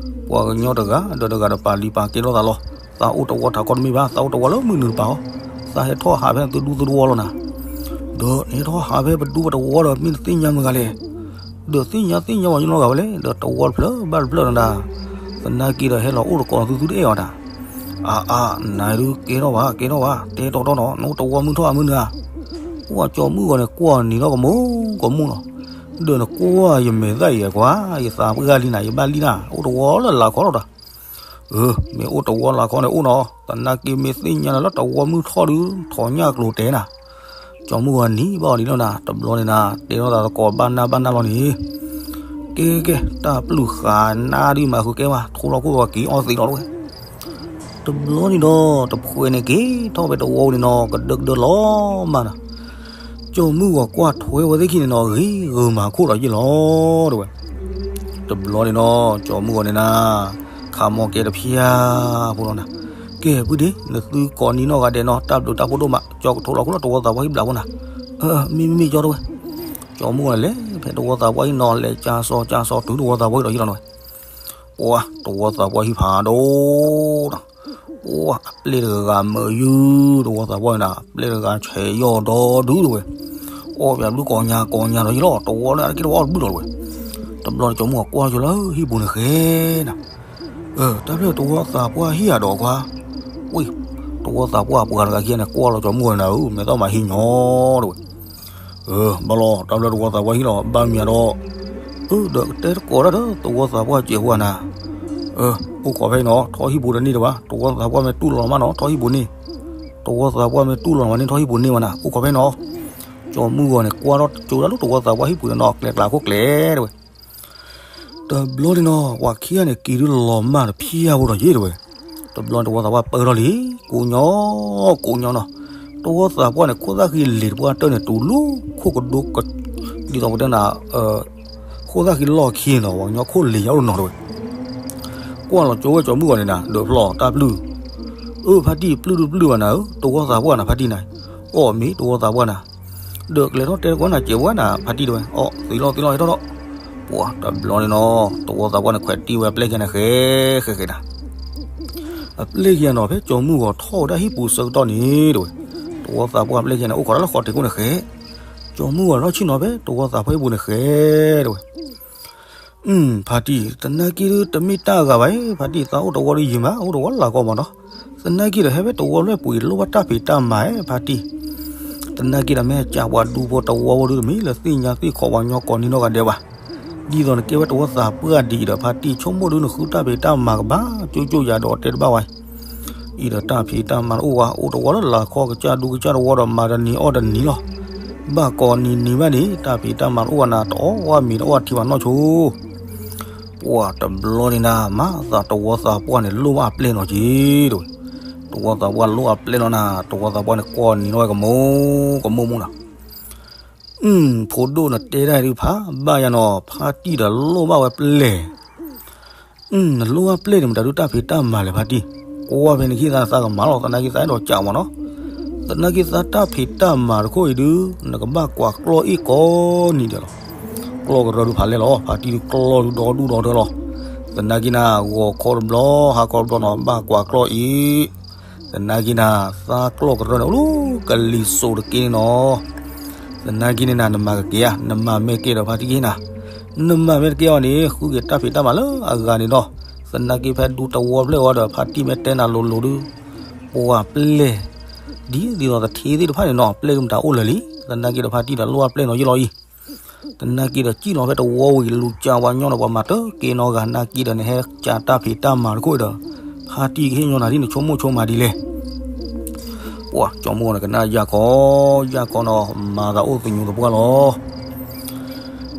ပှၤကညီတဂၤဒီးတဂၤဒီးပာ်လံပာ်ကဲထီၣ်သးလီၤ. သးအိၣ်တဝီထးခီတမ့ၢ်ဘၣ်, သးအိၣ်တဝီလၢမုၢ်နုာ်တပၤအီၤ, သးဟဲထီၣ်ဟးဖဲသုဒူသုတဝီဒီး မ့ၢ်နသ့ၣ်ညါမုၢ်ဂၤလဲၣ်, ဒီးသ့ၣ်ညါသ့ၣ်ညါပှၤကညီနီတဂၤဝဲလဲၣ်, ဒီးတဝီတဖျၢၣ်ဘၣ်တဖျၢၣ်နၤ, သနာ်က့ဒီးဟဲလီၤအိၣ်တကိးသုသုတအဲၣ်အီၤနၤ. အါအါ, နၤဒုးကဲထီၣ်ဘၣ် ကဲထီၣ်ဘၣ်, တဲတီတီနီၤ, နအိၣ်တဝီမုၢ်ထီၣ်အမုၢ်နုာ်ဧါ. ပှၢ်ကၠီမုၢ်ဂီၤန့ၣ်ကွၢ်နံၤထီၣ်ကမူကမူနီၤ, ဒီးနကွၢ်ယမဲာ်သၣ်အံၤကွၢ်, ယသးပှၢ်လံနၤ, ယဘၣ်လံနၤ, အိၣ်တဝီလၢလာ်ခီလီၤတၢ်. အၢ မ့ၢ်အိၣ်တဝီလာ်ခီန့ၣ်အိၣ်နီၤ, သနာ်က့မ့ၢ်သ့ၣ်ညါနၤလၢတဝီမုၢ်ထီၣ်ဒုး ထီၣ်ညၣ်ကျိၤတဲနၤ. ကၠီမုၢ်ဂီၤနံၤဘၣ်အီၤဒံးလီၤနၤ, တဘျီန့ၣ်နၤ တဲထီၣ်သးသကိးဘၣ်နၢ်ဘၣ်နၢ်လီၤန့ၣ်, ကဲကဲ, တၢ်ပျုၢ်ဃာ်နၤဒုးမၤဃုာ်ကဲဝဲ, ထိလီၤခိၣ်ဒီးက့ၤအီသံးလီၤတဝဲ. တဘျီန့ၣ်ဒီး တဖှဲးန့ၣ်က့ၤထီၣ်ဖဲတဝီန့ၣ်နီၤ, ကဒၢကဒၢလီၤမးနီၤ. ကၠီမုၢ်ဂီၤကွၢ်ထွဲဝဲသ့ၣ်ခံန့ၣ်နီၤ, ဂ့ၤဂုာ်မၤခိၣ်ဒီးယ့ၢ်လီၤတဝဲ. တဘျီန့ၣ်နီၤ ကၠီမုၢ်ဂီၤန့ၣ်နၤ ခးမီကဲတဖျၢၣ်ဖိလီၤနၤ. ကဲ ပုၢ်ဒ့ နသုကိးနံၤနီၢ်ဂၤဒဲးနီၤ, တၢ်ဘျုးတၢ်ဖှိၣ်ဒိၣ်မး, ကၠီကထိးလီၤခိၣ်လၢတဝီသးပှၢ်ဟံၣ်ဘျးဖိနၤ. မ့မ့ၢ်မ့ၢ်ကၠီတဝဲ. ကၠီမုၢ်ဂီၤန့ၣ်လဲၤဖဲတဝီသးပှၢ်ဟံၣ်နီၤ, လဲၤကၠါစီကၠါစီတုၤတဝီသးပှၢ်ဟံၣ်ဒီးယ့ၢ်လီၤနဝဲ. ပှၤ တဝီသးပှၢ်ဟံၣ်ဖးဒိၣ်နီၤ, ပှၤအပျဲၢ်တဂၤမၢယုၢ်, တဝီသးပှၢ်န့ၣ် အပျဲၢ်တဂၤဆဲးယီၢ်ဒီဒုတဝဲ. အီၣ်ပၠးဘျုးကိးညါကိးညါဒီးယ့ၢ်လီၤ, တဝီလၢအတက့ၢ်တဝီအီၣ်တဘျုးဒီးတဝဲ. တဘျီန့ၣ်ကၠီမုၢ်ဂီၤကွၢ်ကၠီလၢဟံၣ်ပူၤန့ၣ်ဃဲနၤ. တၢ်ဖျၢၣ်တဝီသးပှၢ်ဟံၣ်ဧါဒီးခွါ. ဝ့ၢ် တဝီသးပှၢ်ပှၤတဂၤခံဂၤန့ၣ် ကွၢ်လီၤကၠီမုၢ်ဂီၤန့ၣ်နၤဧၢ, မဲာ်သီၣ်မၤဟံၣ်ညီတဝဲ. ဘၣ်လီၤ တၢ်ဖျၢၣ်တဝီသးပှၢ်ဟံၣ်လီၤ, ဘၣ်မံၤဒီး, အၢ ဒီးကတဲတကိးတၢ်ဒီး တဝီသးပှၢ်စဲးဖိနၤ. အိၣ်ခိးဖဲအံၤနီၤ, ထီၣ်ဟံၣ်ပူၤတန့ၢ်တဘၣ်, တဝီသးပှၢ်မ့ၢ်တူၢ်လီၤမးနီၤ ထီၣ်ဟံၣ်ပူၤန့ၢ်, တဝီသးပှၢ်မ့ၢ်တူၢ်လီၤမးန့ၣ် ထီၣ်ဟံၣ်ပူၤန့ၢ်ဝဲနၤ, အိၣ်ခိးဖဲအံၤနီၤ. ကၠီမုၢ်ဂီၤန့ၣ် ကွၢ်ထီၣ်ကၠိဒၣ်လၢတဝီသးပှၢ်ဟံၣ်ပူၤန့ၣ်နီၤ, ကျဲကျးခိၣ်ကျဲတဝဲ. တဘျီန့ၣ်နီၤ ပှၤခံဂၤန့ၣ်က့ၤဒုးလီၤမၢ်တဖျၢၣ်ဖိဒီးယ့ၢ်တဝဲ. တဘျီန့ၣ်တဝီသးပှၢ်ပၢထီၣ်လံ, ကိးညီ, ကိးညီနီၤ. တဝီသးပှၢ်န့ၣ် ခိၣ်သၣ်ဃံလ့ၤတပှၢ်တၢၢ်န့ၣ် တူၤလူၤခိၣ်ကဒိ, ဒ်သိးပတဲနၤ, ခိၣ်သၣ်ဃံလီၢ်ခံနီၤ, ပှၤကညီခိၣ်လ့ၤယါအိၣ်နီၤတဝဲ. ကွၢ်လီၤကၠိဝဲကၠီမုၢ်ဂီၤန့ၣ်နၤ, ဒီးဖျီၣ်တၢ်ပျုၢ်. အၢ ဖါတံၢ် ပျုၢ်ဒုပျုၢ်ဘၣ်နၤဧၢ, တဝီသးပှၢ်နၤ ဖါတံၢ်နၤ. အီၣ်မ့ၢ်တဝီသးပှၢ်နၤ ဒီးကျဲထီၣ်တဲတကိးနၤ စဲးဝဲနၤ ဖါတံၢ်တဝဲ. အီၣ် သံလီၤသံလီၤဟဲထီၣ်ထီၣ်. ပှၤတဘျီန့ၣ်နီၤ တဝီသးပှၢ်န့ၣ် ခွဲးတံၢ်ဝဲအပျဲၢ်ခံဂၤန့ၣ် ဃဲဃဲဃဲနၤ. အပျဲၢ်ခံဂၤနီၤ ဖဲကၠီမုၢ်ဂီၤထီၣ်ဝဲဒၣ်ဟံၣ်ပူၤဆၢကတီၢ်န့ၣ်တဝဲ, တဝီသးပှၢ်အပျဲၢ်ခံဂၤန့ၣ် အိၣ်ခိးတၢ်လၢဃီၤထံးခိၣ်န့ၣ်ဃဲ. ကၠီမုၢ်ဂီၤထီၣ်ဆ့ၣ်နီၤဖဲတဝီသးပှၢ်ဟံၣ်ပူၤန့ၣ်ဃဲတဝဲ. ဖါတံၢ် တနာ်က့ဒုး တမ့ၢ်တၢ်အဂၤဘၣ်အံၤ, ဖါတံၢ် သးအိၣ်တဝီဒုးယံၤမး, အိၣ်တဝီလၢ်ကီမးနီၤ. သနာ်က့ဒီး ဟဲဖဲတဝီဖျၢၣ်ပူၤအံၤ လိၣ်ဘၣ်တၢ်ဖံးတၢ်မၤဧါ ဖါတံၢ်. သနာ်က့ဒီး မ့ၢ်ကးပှၤဒူဖိတဝီဖိဒုး တမ့ၢ်လၢသ့ၣ်ညါသ့ၣ်ခီပှၤကညီကိးနံၤနီၢ်ဂၤဒဲးဘၣ်. ဒ်သိးနကဲဝဲတဝီသးပှၢ်ဒ်အံၤဒီး ဖါတံၢ် ဆိကမိၣ်ဒုး နဃုတၢ်ဖံးတၢ်မၤကဘၣ် ကၠိကၠိယၤဒီးတဲတဘၣ်ဝဲ. အံၤဒီးတၢ်ဖံးတၢ်မၤတအိၣ်ဝဲ အိၣ်တဝီလၢလာ်ခီကစၢ်ဒူကစၢ်တဝီဒီး မၤတနံၤအီၣ်တနံၤလီၤ. ဘၣ်ကိးနံၤနံၤဘၣ်န့ၣ် တၢ်ဖံးတၢ်မၤတအိၣ်ဝဲနၤ တအီၣ်ဝဲမ့ၤတအီၣ်ထံဘၣ်နီၢ်ဆိ ပှၤတဘျီန့ၣ်နၤ မၤသးတဝီသးပှၢ်န့ၣ် လိၣ်ဘၣ်အပျဲၢ်နီၤက့ၤတဝဲ. တဝီသးပှၢ်လိၣ်အပျဲၢ်လီၤနၤ တဝီသးပှၢ်န့ၣ် ကိးနံၤလီၤဝဲကမိၢ်ကမိၢ်မူနီၤ. ဖိဒိၣ်နတဲဒၣ်ဒုးဖးဘၣ်ယၤနီၤ ဖါတံၢ်ဒီးလိၣ်ဘၣ်ဝဲပျဲၢ် နလိၣ်ဘၣ်ပျဲၢ်န့ၣ် မတၤဒုးတၢ်ဖံးတၢ်မၤလဲၣ်ဖါတံၢ်. ကွၢ်ဖဲန့ၣ်ခံသးသးကမၤလီၤ သနာ်က့သးအဲၣ်ဒိးကးမးနီၤ. သနာ်က့သးတၢ်ဖံးတၢ်မၤတခိၣ်အံၤဒုး နကဘၣ်ကွၢ်ကျီၢ်အ့ၣ်ကိးနံၤဒဲးလီၤ. ကျီၢ်ကရၢဒုးဖးလဲၢ်လီၤ ဖါတံၢ်ဒုးကျီၢ်ဒုးဒီဒူၣ်ဒီထၢလီၤ. သနာ်က့နၤ ဂီၤခီတဘျီ ဟါခီတဘျီနီၤ ဘၣ်ကွၢ်ကျီၢ်အ့ၣ် သနာ်က့နၤ သးကျီၢ်ကရၢန့ၣ် အိၣ်လၢကလံၤစိးတက့ၢ်န့ၣ်နီၤ. သနာ်က့န့ၣ်နၤ နမၤကက့ၤဧါ နမၤမ့ၢ်က့ၤဒီးဖါတံၢ်က့ၤနၤ, နမၤမ့ၢ်တက့ၤအီၤန့ၣ် ဃုက့ၤတၢ်ဖံးတၢ်မၤလၢအဂၤန့ၣ်ဒီး, သနာ်က့ဖဲဒူတဝီဖျၢၣ်အီၤဒီးဖါတံၢ်မ့ၢ်တဲနၤလိၤလိၤဒုး, ပှၤပျဲၢ် ဒ်သိးတထံသ့ၣ်တဖၣ်န့ၣ်နီၤ ပျဲၢ်ဒုးမတၤအိၣ်လၢာ်လံ, သနာ်က့ဒီးဖါတံၢ်ဒီးလိၣ်အပျဲၢ်နီၤယ့ၢ်လီၤအံၤ သနာ်က့ဒီးစံၣ်လီၤဖဲတဝီဝံၤလူၤကၢ်ဝါညီဒီးပှၤမၤတက့ၤနီၤဂာ်နာ်က့ဒီးနဟဲကးတၢ်ဖံးတၢ်မၤတခိၣ်ဒီး, ဖါတံၢ်ကဟ့ၣ်ညီနၤဒ်နဆိကမိၣ်ဆိမးဒ်လဲၣ်. ပှၤကၠီမုၣ်ဂီၤန့ၣ်ကနၣ်ယၢ်ခီ, ယၢ်ခီနီၤ မၤသးအိၣ်သညူးသပှၢ်လီၤ.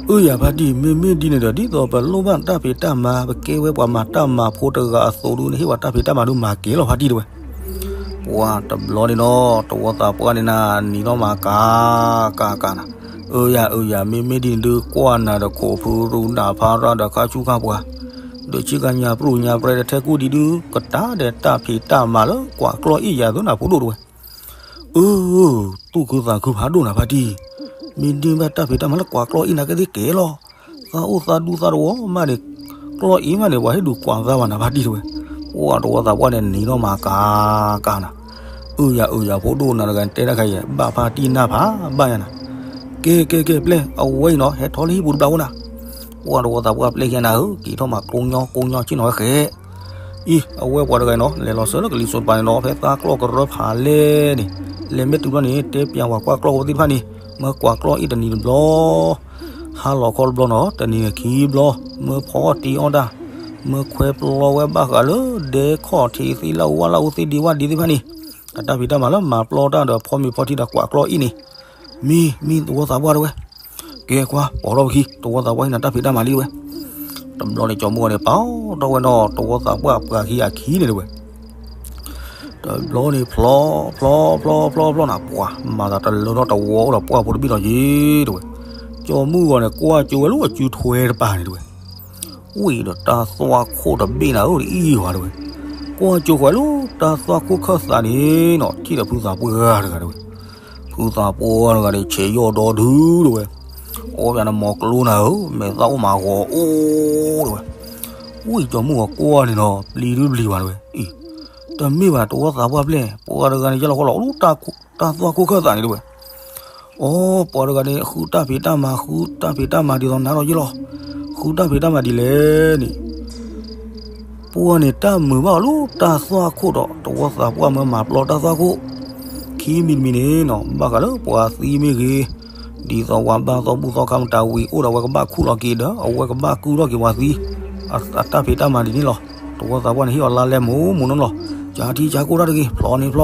အၢယၤဖါတံၢ် မ့မ့ၢ်ဒ်န့ၣ်ဒီး ဒ်သိးပလိၣ်ဘၣ်တၢ်ဖံးတၢ်မၤ ပကဲဝဲပှၤမၤတၢ်မၤဖိတဂၤအသိးဒုး နဟ့ၣ်ပှၤတၢ်ဖံးတၢ်မၤဒုးမၤက့ၤလီၤဖါတံၢ်တဝဲ. ပှၤတဘျီန့ၣ်နီၤ တဝီသးပှၢ်န့ၣ်နၤ နံၤထီၣ်မၤကၤကၤကၤနၤ, အၢယၤအၢယၤ မ့မ့ၢ်ဒ်န့ၣ်ဒုး ကွၢ်နၤဒီးခိးဖုရူနၤ ဖါရၣ်ဒီးခါဆူၣ်ခါပှၤ, ဒီးဆ့ကၤညါပြူၢ်ညါပြဲတထဲကူၣ်ဒံးဒုး ကတၢ်ဒီးတၢ်ဖံးတၢ်မၤလၢကွၢ်ကျီၢ်အ့ၣ်ယၤသိးနၤဖိဒိၣ်တဝဲ. အၢ, သူၣ်ခုသးခုဖးဒိၣ်နၤဖါတံၢ်, မ့ၢ်ဒ်ဘၣ်တၢ်ဖံးတၢ်မၤလၢကွၢ်ကျီၢ်အ့ၣ်နၤကသ့ကဲလီၤ. သးအိၣ်သးဒူသးတဝီမးန့ၣ်, ကျီၢ်အ့ၣ်မးန့ၣ် ပှၤဟ့ၣ်ဒုးကွၢ်သးဘၣ်နၤဖါတံၢ်တဝဲ. ပှၤတဝီသးပှၢ်န့ၣ်နံၤထီၣ်မၤကၤကၤနၤ, အၢယၤအၢယၤ ဖိဒိၣ်နၤတဂၤတဲတၢ်ခါယဲၢ် ဘၣ်ဖါတံၢ်နၢ်ဖးဘၣ်ယၤနၤ, ကဲကဲကဲပျဲၢ် အဝဲအံၤနီၤ ဟဲထီၣ်လၢဟံၣ်ပူၤတဘျီအိၣ်နၤ. ပှၤတဝီသးပှၢ်ပျဲၢ်ယဲၢ်နၤဧၢ က့ၤထီၣ်မၤကိညီကိညီဆ့ၣ်နီၤဝဲဃဲ အံၤ အဝဲပှၤတဂၤအံၤနီၤ လဲၤလီၤစၢၤလၢကလံၤစိးတပၤန့ၣ်နီၤ ဖဲသးကျီၢ်ကရၢဖးလဲၢ်န့ၣ်, လဲၤမ့ၢ်တုၤဘျီန့ၣ် တဲပျးဝဲကွၢ်ကျီၢ်ကဝီၤသ့ၣ်တဖၣ်န့ၣ်, မၢကွၢ်ကျီၢ်အ့ၣ်တနံၤတဘျီ, ဟါလီၤခီတဘျီနီၤ တနံၤခံဘျီ, မၢဖီအီၣ်တံၢ်အီၣ်တၢ်, မၢခွဲပျီဝဲဘၣ်ဃးလၢဒဲခီၣ်ထံးသ့ၣ်လၢအဝါလၢအအိၣ်သ့ၣ်ဒံးဝၣ်ဒံးသ့ၣ်တဖၣ်န့ၣ်, အတၢ်ဖံးတၢ်မၤလၢမၤပျီတၢ်ဒီးဖီမ့ၤဖီထံဒီးကွၢ်ကျီၢ်အ့ၣ်န့ၣ်, မံမံတဝီသးပှၢ်တဝဲ ကဲကွၢ် ပိာ်ထီၣ်ပခံ တဝီသးပှၢ်ဟံးနၤတၢ်ဖံးတၢ်မၤလံဝဲ. တဘျီန့ၣ်ကၠီမုၢ်ဂီၤန့ၣ် ပာ်ထီၣ်ဝဲနီၤ တဝီသးပှၢ်ပှၤခံဂၤခံန့ၣ်တဝဲ. တဘျီန့ၣ်ဖျီဖျီဖျီဖျီဖျီနၤ ပှၤမၤသးတလၢထီၣ်တဝီအိၣ်ဒီးပှၢ်ဖိတဘ့ၣ်လီၤက့ၤတဝဲ. ကၠီမုၢ်ဂီၤန့ၣ် ကွၢ်ကၠိဝဲလၢအစုထွဲတပၤန့ၣ်တဝဲ ဝံၤဒီးတၢ်သွၣ်ခိၣ်တဘ့ၣ်နၤဧၢ တအံၤဝဲတဝဲ, ကွၢ်ကၠိဃီၤလၢတၢ်သွၣ်ခိၣ်ခၢၣ်သးန့ၣ်နီၤ ထံၣ်ဒီးဖုသးပှၢ်တဂၤတဝဲ, ဖုသးပှၢ်တဂၤန့ၣ် ဆဲးယီၢ်ဒီဒုတဝဲ, အိၣ်ယၤနမီၤကျိနၤဧၢ မဲာ်သၣ်အိၣ်မးဂီၤအိၣ်တဝဲ, ဝံၤကၠီမုၢ်ဂီၤကွၢ်န့ၣ်နီၤ ပျံၤဒုပျံၤဝဲတဝဲ, အံၤ တမ့ၢ်ဘၣ်တဝီသးပှၢ်ပျဲၢ် ပှၤတဂၤန့ၣ် ယလီၤဃီလီၤ အိၣ်လၢတၢ်သွၣ်ခိၣ်ခၢၣ်သးန့ၣ်တဝဲ အိ ပှၤတဂၤန့ၣ် ဃုတၢ်ဖံးတၢ်မၤ ဃုတၢ်ဖံးတၢ်မၤဒ်သိးနၤဒီးယလီၤ, ဃုတၢ်ဖံးတၢ်မၤဒ်လဲၣ်န့ၣ်, ပှၤန့ၣ်တၢ်မုာ်ဘၣ်အီၤလၢတၢ်သွၣ်ခိၣ်ဒီး တဝီသးပှၢ်မၢမၤပျီတၢ်သွၣ်ခိၣ်, ခံမံၤတမံၤန့ၣ်နီၤ ဘၣ်ဃးလၢပှၤသံမ့ၢ်ဂ့ၤ, ဒ်သိးပှၤဘၣ်သီဘူၣ်သီခါမတၤဝံၤ အိၣ်ဒီးအဝဲကဘၣ်ခူၣ်လီၤက့ၤဒီး အဝဲကဘၣ်ကုၢ်ထီၣ်က့ၤပှၤသံ, အတၢ်ဖံးတၢ်မၤဒ်န့ၣ်လီၤ, တဝီသးပှၢ်န့ၣ်ဟ့ၣ်အီၤလါလဲမိၢ်မိၢ်နီၤလီၤ, ကၠၤထံကၠၤကိၢ်တၢ်တဂ့ၤ ဖျီန့ၣ်ဖျီ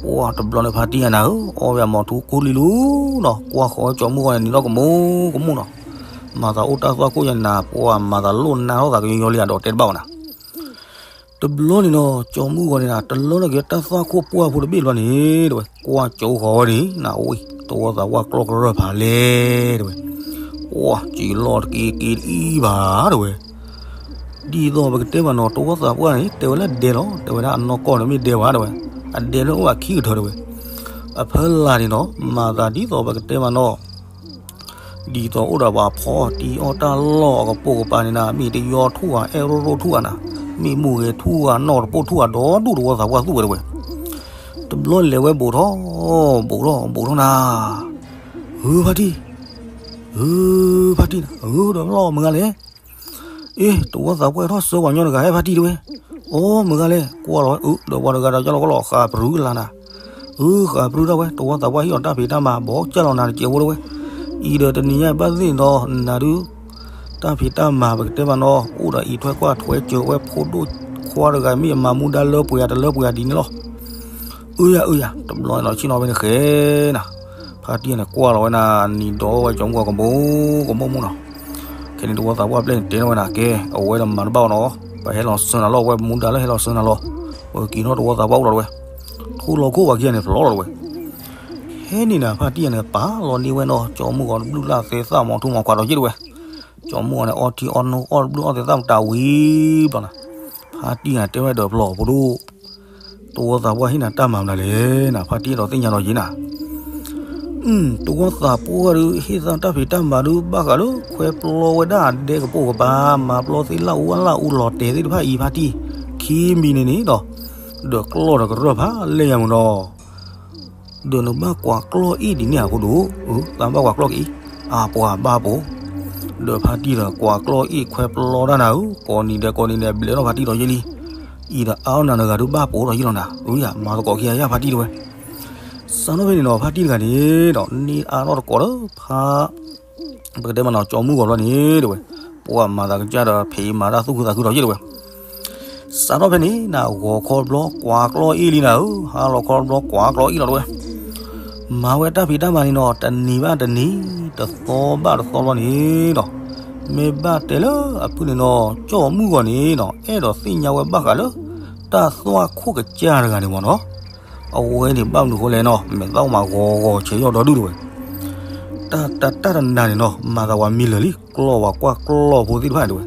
ပှၤတဘျီန့ၣ်ဖါတံၢ်ယၤနၤဧၢ, အီဝဲအမီၤထူကိၢ်လံလူၤနီၤ ကွၢ်ဃီၤကၠီမုၢ်ဂီၤန့ၣ် နံၤထီၣ်ကမူကမူနီၤ, မၤသးအိၣ်တၢ်သွၣ်ခိၣ်ယၤနၤ ပှၤမၤသးလိၣ်နၢ်ထီၣ်သးကညီၤညီလံ အဒိးတဲတဘၣ်ဝဲနၤ, တဘျီန့ၣ်နီၤ ကၠီမုၢ်ဂီၤန့ၣ်နၤ တလၢထီၣ်က့ၤတၢ်သွၣ်ခိၣ်ပှၢ်ဖိတဘ့ၣ်တဘျီန့ၣ် တဝဲ ကွၢ်ကၠိဃီၤဝဲန့ၣ် နဝံၤ တဝီသးပှၢ်ကျီၢ်ကရၢၢ်ဖးလဲၢ် တဝဲ ပှၤစံးလီၤတက့ၤက့ၤတအံၤဘၣ်တဝဲ ဒ်သိးပကတဲဘၣ်နီၤ တဝီသးပှၢ်န့ၣ် တဲဝဲလၢဒဲလီၤ တဲဝဲဒၣ်အနီၢ်ကီၢ်န့ၣ်မ့ၢ်ဒဲဝဲတဝဲ အဒဲလၢအိၣ်အခံကထၢတဝဲ အဖီလာ်န့ၣ်နီၤ မၤသးဒ်သိးပကတဲဘၣ်နီၤ ဒ်သိးအိၣ်ဒီးပှၤဖီအီၣ်တံၢ်အီၣ်တၢ်လီၢ်အကပိာ်ကပၤန့ၣ်နၤ မ့ၢ်တယီထူၣ်ဧါ အဲၣ်ရိၣ်ရိၣ်ထူၣ်ဧါနၤ မ့ၢ်မိၢ်ဂဲၤထူၣ်ဧါ နီၢ်တပိာ်ထူၣ်ဧါဒီဒူၣ် တဝီသးပှၢ်သူၣ်ဝဲတဝဲ တဘျီလဲၤဝဲဘူးထီၣ် ဘူးထီၣ် ဘူးထီၣ်နၤ ဧၢ ဖါတံၢ် ဧၢ ဖါတံၢ်နၤ ဧၢ ဒီးလီၤမုၢ်ဂၤလဲၣ် အ့ တဝီသးပှၢ်ထီၣ်ဆၢပှၤညီတဂၤဟဲဖါတံၢ်တဝဲ အိ မုၢ်ဂၤလဲၣ် ကွၢ်လီၤ အၢ ဒီးပှၤတဂၤဒီးကၢ်လီၤကီလီၤ ဃးပြူလၢ်နၤ အၢ ဃးပြူတၢ်ဝဲ တဝီသးပှၢ်ဟ့ၣ်အီၤတၢ်ဖံးတၢ်မၤ ဘီကၢ်လီၤနၤတကဲးဖိတဝဲ အံၤဒီးတနံၤညါဘၣ်သ့ၣ်နီၤ နၤဒုး တၢ်ဖံးတၢ်မၤပကတဲဘၣ်နီၤ အိၣ်ဒီးအံးထွဲကွၢ်ထွဲစၢၤဝဲဖိဒိၣ် ခွါတဂၤမ့ၢ်အမၤမူဒါလၢပှဲၤဧါတလၢပှဲၤဧါဒ်န့ၣ်လီၤ. အၢယၤအၢယၤ တဘျီန့ၣ်ဒီးဆ့ၣ်နီၤဖဲန့ၣ်ဃဲနၤ, ဖါတံၢ်န့ၣ်ကွၢ်လီၤဝဲနၤ နံၤဒီးဝဲကၠီမုၢ်ဂီၤကဘိကဘိမူနီၤ. ခဲန့ၣ်တဝီသးပှၢ်ပျဲၢ်န့ၣ်တဲထီၣ်ဝဲနၤ ကဲ အဝဲဒီးမၤတဘၣ်အီၤနီၤ, ပဟဲလီၤဆှၢနၤလီၤ အဝဲမူဒါလၢဟဲလီၤဆှၢနၤလီၤ. ဝဲက့ၤထီၣ်တဝီသးပှၢ်အိၣ်လီၤတဝဲ, ထူလီၤခိၣ်ဝဲက့ၤန့ၣ်ဖျီလီၤတဝဲ. ဟဲန့ၣ်နၤ ဖါတံၢ်န့ၣ်ပာ်လီၤန့ၢ်ဝဲနီၤ ကၠီမုၢ်ဂီၤတဘျုးလၢ်သဲသၣ်မီၤထူမီၤခွါဒီးယ့ၣ်တဝဲ. ကၠီမုၢ်ဂီၤန့ၣ် အီထံအီနိအီၣ်တဘျုးအီၣ်သဲသၣ်မတၤဝံၤဘျီနၤ, ဖါတံၢ်ဂၤတဲဝဲဒီးဖျီၣ်ဖိဒိၣ်, တဝီသးပှၢ်ဟ့ၣ်နၤတၢ်မၤမနုၤလဲၣ်နၤ ဖါတံၢ်ဒီးသ့ၣ်ညါလီၤယ့ၣ်နၤ. တဝီသးပှၢ်ဒုး ဟ့ၣ်သးတၢ်ဖံးတၢ်မၤဒုးဘၣ်ဃးလၢ ခွဲပျီဝဲဒၣ်ဒဲကပိာ်ကပၤ မၤပျီသ့လၢအူအလၢအူလီၤတဲာ်သ့ၣ်တဖၣ်အံၤ ဖါတံၢ်, ခံမံၤန့ၣ်န့ၣ်ဒီး ဒီးကျီၢ်ဒီးကရၢၢ်ဖးလဲၢ်ယၤမုၢ်နီၤ ဒီးနဘၣ်ကွၢ်ကျီၢ်အ့ၣ်ဒ်န့ၣ်အဖိဒိၣ်, သးဘၣ်ကွၢ်ကျီၢ်ကအံၤ, အပှၤဘၣ်ပိာ်, ဒီးဖါတံၢ်ဒီးကွၢ်ကျီၢ်အ့ၣ်ခွဲပျီတၢ်နၤဧၢ, ကိးနံၤဒဲးကိးနံၤဒဲး ဘျဲးထီၣ်ဖါတံၢ်ဒီးယ့ၣ်လံ, အံၤဒီးအါထီၣ်နၤတဂၤဒုးဘၣ်ပိာ်ဒီးယ့ၣ်လီၤနၤ, အၢယၤ မၤသကိးခံဂၤယၤဖါတံၢ်တဝဲ. စးထီၣ်ဖဲန့ၣ်ဒီး ဖါတံၢ်တဂၤန့ၣ်ဒီး န့ၢ်အါထီၣ်တကိးလၢဖါ ပကတဲမနီၤ ကၠီမုၢ်ဂီၤဘျီန့ၣ်တဝဲ, ပှၤမၤသးကစၢ်ဒီးဖံးမၤတၢ်သူၣ်ခုသးခုဒီးယ့ၣ်တဝဲ. စးထီၣ်ဖဲန့ၣ် နဂီၤခီတဘျီကွၢ်ကျီၢ်အ့ၣ်လံနၤဧၢ, ဟါလီၤခီတဘျီကွၢ်ကျီၢ်အ့ၣ်လီၤတဝဲ. မၤဝဲတၢ်ဖံးတၢ်မၤန့ၣ်နီၤ တနံၤဘၣ်တနံၤ တသီဘၣ်တသီလီၤန့ၣ်ဒီး မ့ၢ်ဘၣ်တဲလၢအဖုၣ်န့ၣ်နီၤ ကၠီမုၢ်ဂီၤန့ၣ်နီၤ အဲၣ်ဒိးသ့ၣ်ညါဝဲဘၣ်ဃးလၢ တၢ်သွၣ်ခိၣ်ကစၢ်တဂၤန့ၣ်မနီၤ. အဝဲန့ၣ်ဘၣ်မနုၤဃိလဲၣ်နီၤ မဲာ်သၣ်မၤဂီၤဂီၤဆဲးယီၢ်ဒီဒူၣ်တဝဲ. တၢ်တၢ်တၢ်တနၤန့ၣ်နီၤ မၤသးဝဲမံလၢာ်လံ ကျီၢ်ဝဲကွၢ်ကျီၢ်ဖိသ့ၣ်တဖၣ်န့ၣ်တဝဲ.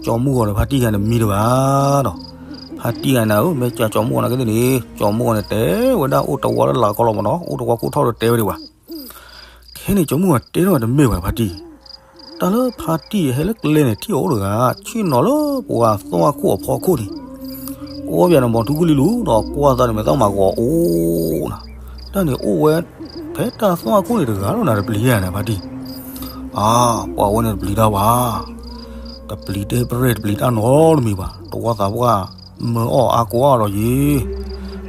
ကၠီမုၢ်ဂီၤဒီးဖါတံၢ်ဂၤန့ၣ်မံတဘၣ်ဒီး ဖါတံၢ်ဂၤနၤဧၢ မ့ၢ်ကၢ်ကၠီမုၢ်ဂီၤနာ်က့သ့ၣ်န့ၣ် ကၠီမုၢ်ဂီၤန့ၣ်တဲဝဲဒၣ်အိၣ်တဝီလၢလာ်ခီလီၤမနီၤ အိၣ်တဝီခိၣ်ထီၣ်ဒီးတဲဝဲဒၣ်ဘၣ်. ခဲန့ၣ် ကၠီမုၢ်ဂီၤတဲထီၣ်ဝဲတမ့ၢ်ဘၣ်ဖါတံၢ်, တၢ်လၢဖါတံၢ်ဟဲလၢကျဲန့ၣ် ထံၣ်အီၤအိၣ်တဂၤ ဆ့ၣ်နီၤလၢပှၤသွၣ်ခိၣ်အဖီခိၣ်န့ၣ် အီၣ်ဘၣ်န့ၣ် မီၤထူကလံလူၤဒီးကွၢ်သးန့ၣ် မဲာ်သၣ်မၤဂီၤအိၣ်နၤ, တၢ်န့ၣ်အိၣ်ဝဲ ဖဲတၢ်သွၣ်ခိၣ်န့ၣ်တဂၤလီၤနၤ တပျံၤဧါန့ၣ် ဖါတံၢ်. အါ ပှၤဝဲန့ၣ်တပျံၤတၢ်ဘၣ်, တပျံၤတဲပရဲၣ်တပျံၤတၢ်နီတမံၤဘၣ်, တဝီသးပှၢ်မၢအီၣ်အါကိးအါဒီးယ့ၣ်,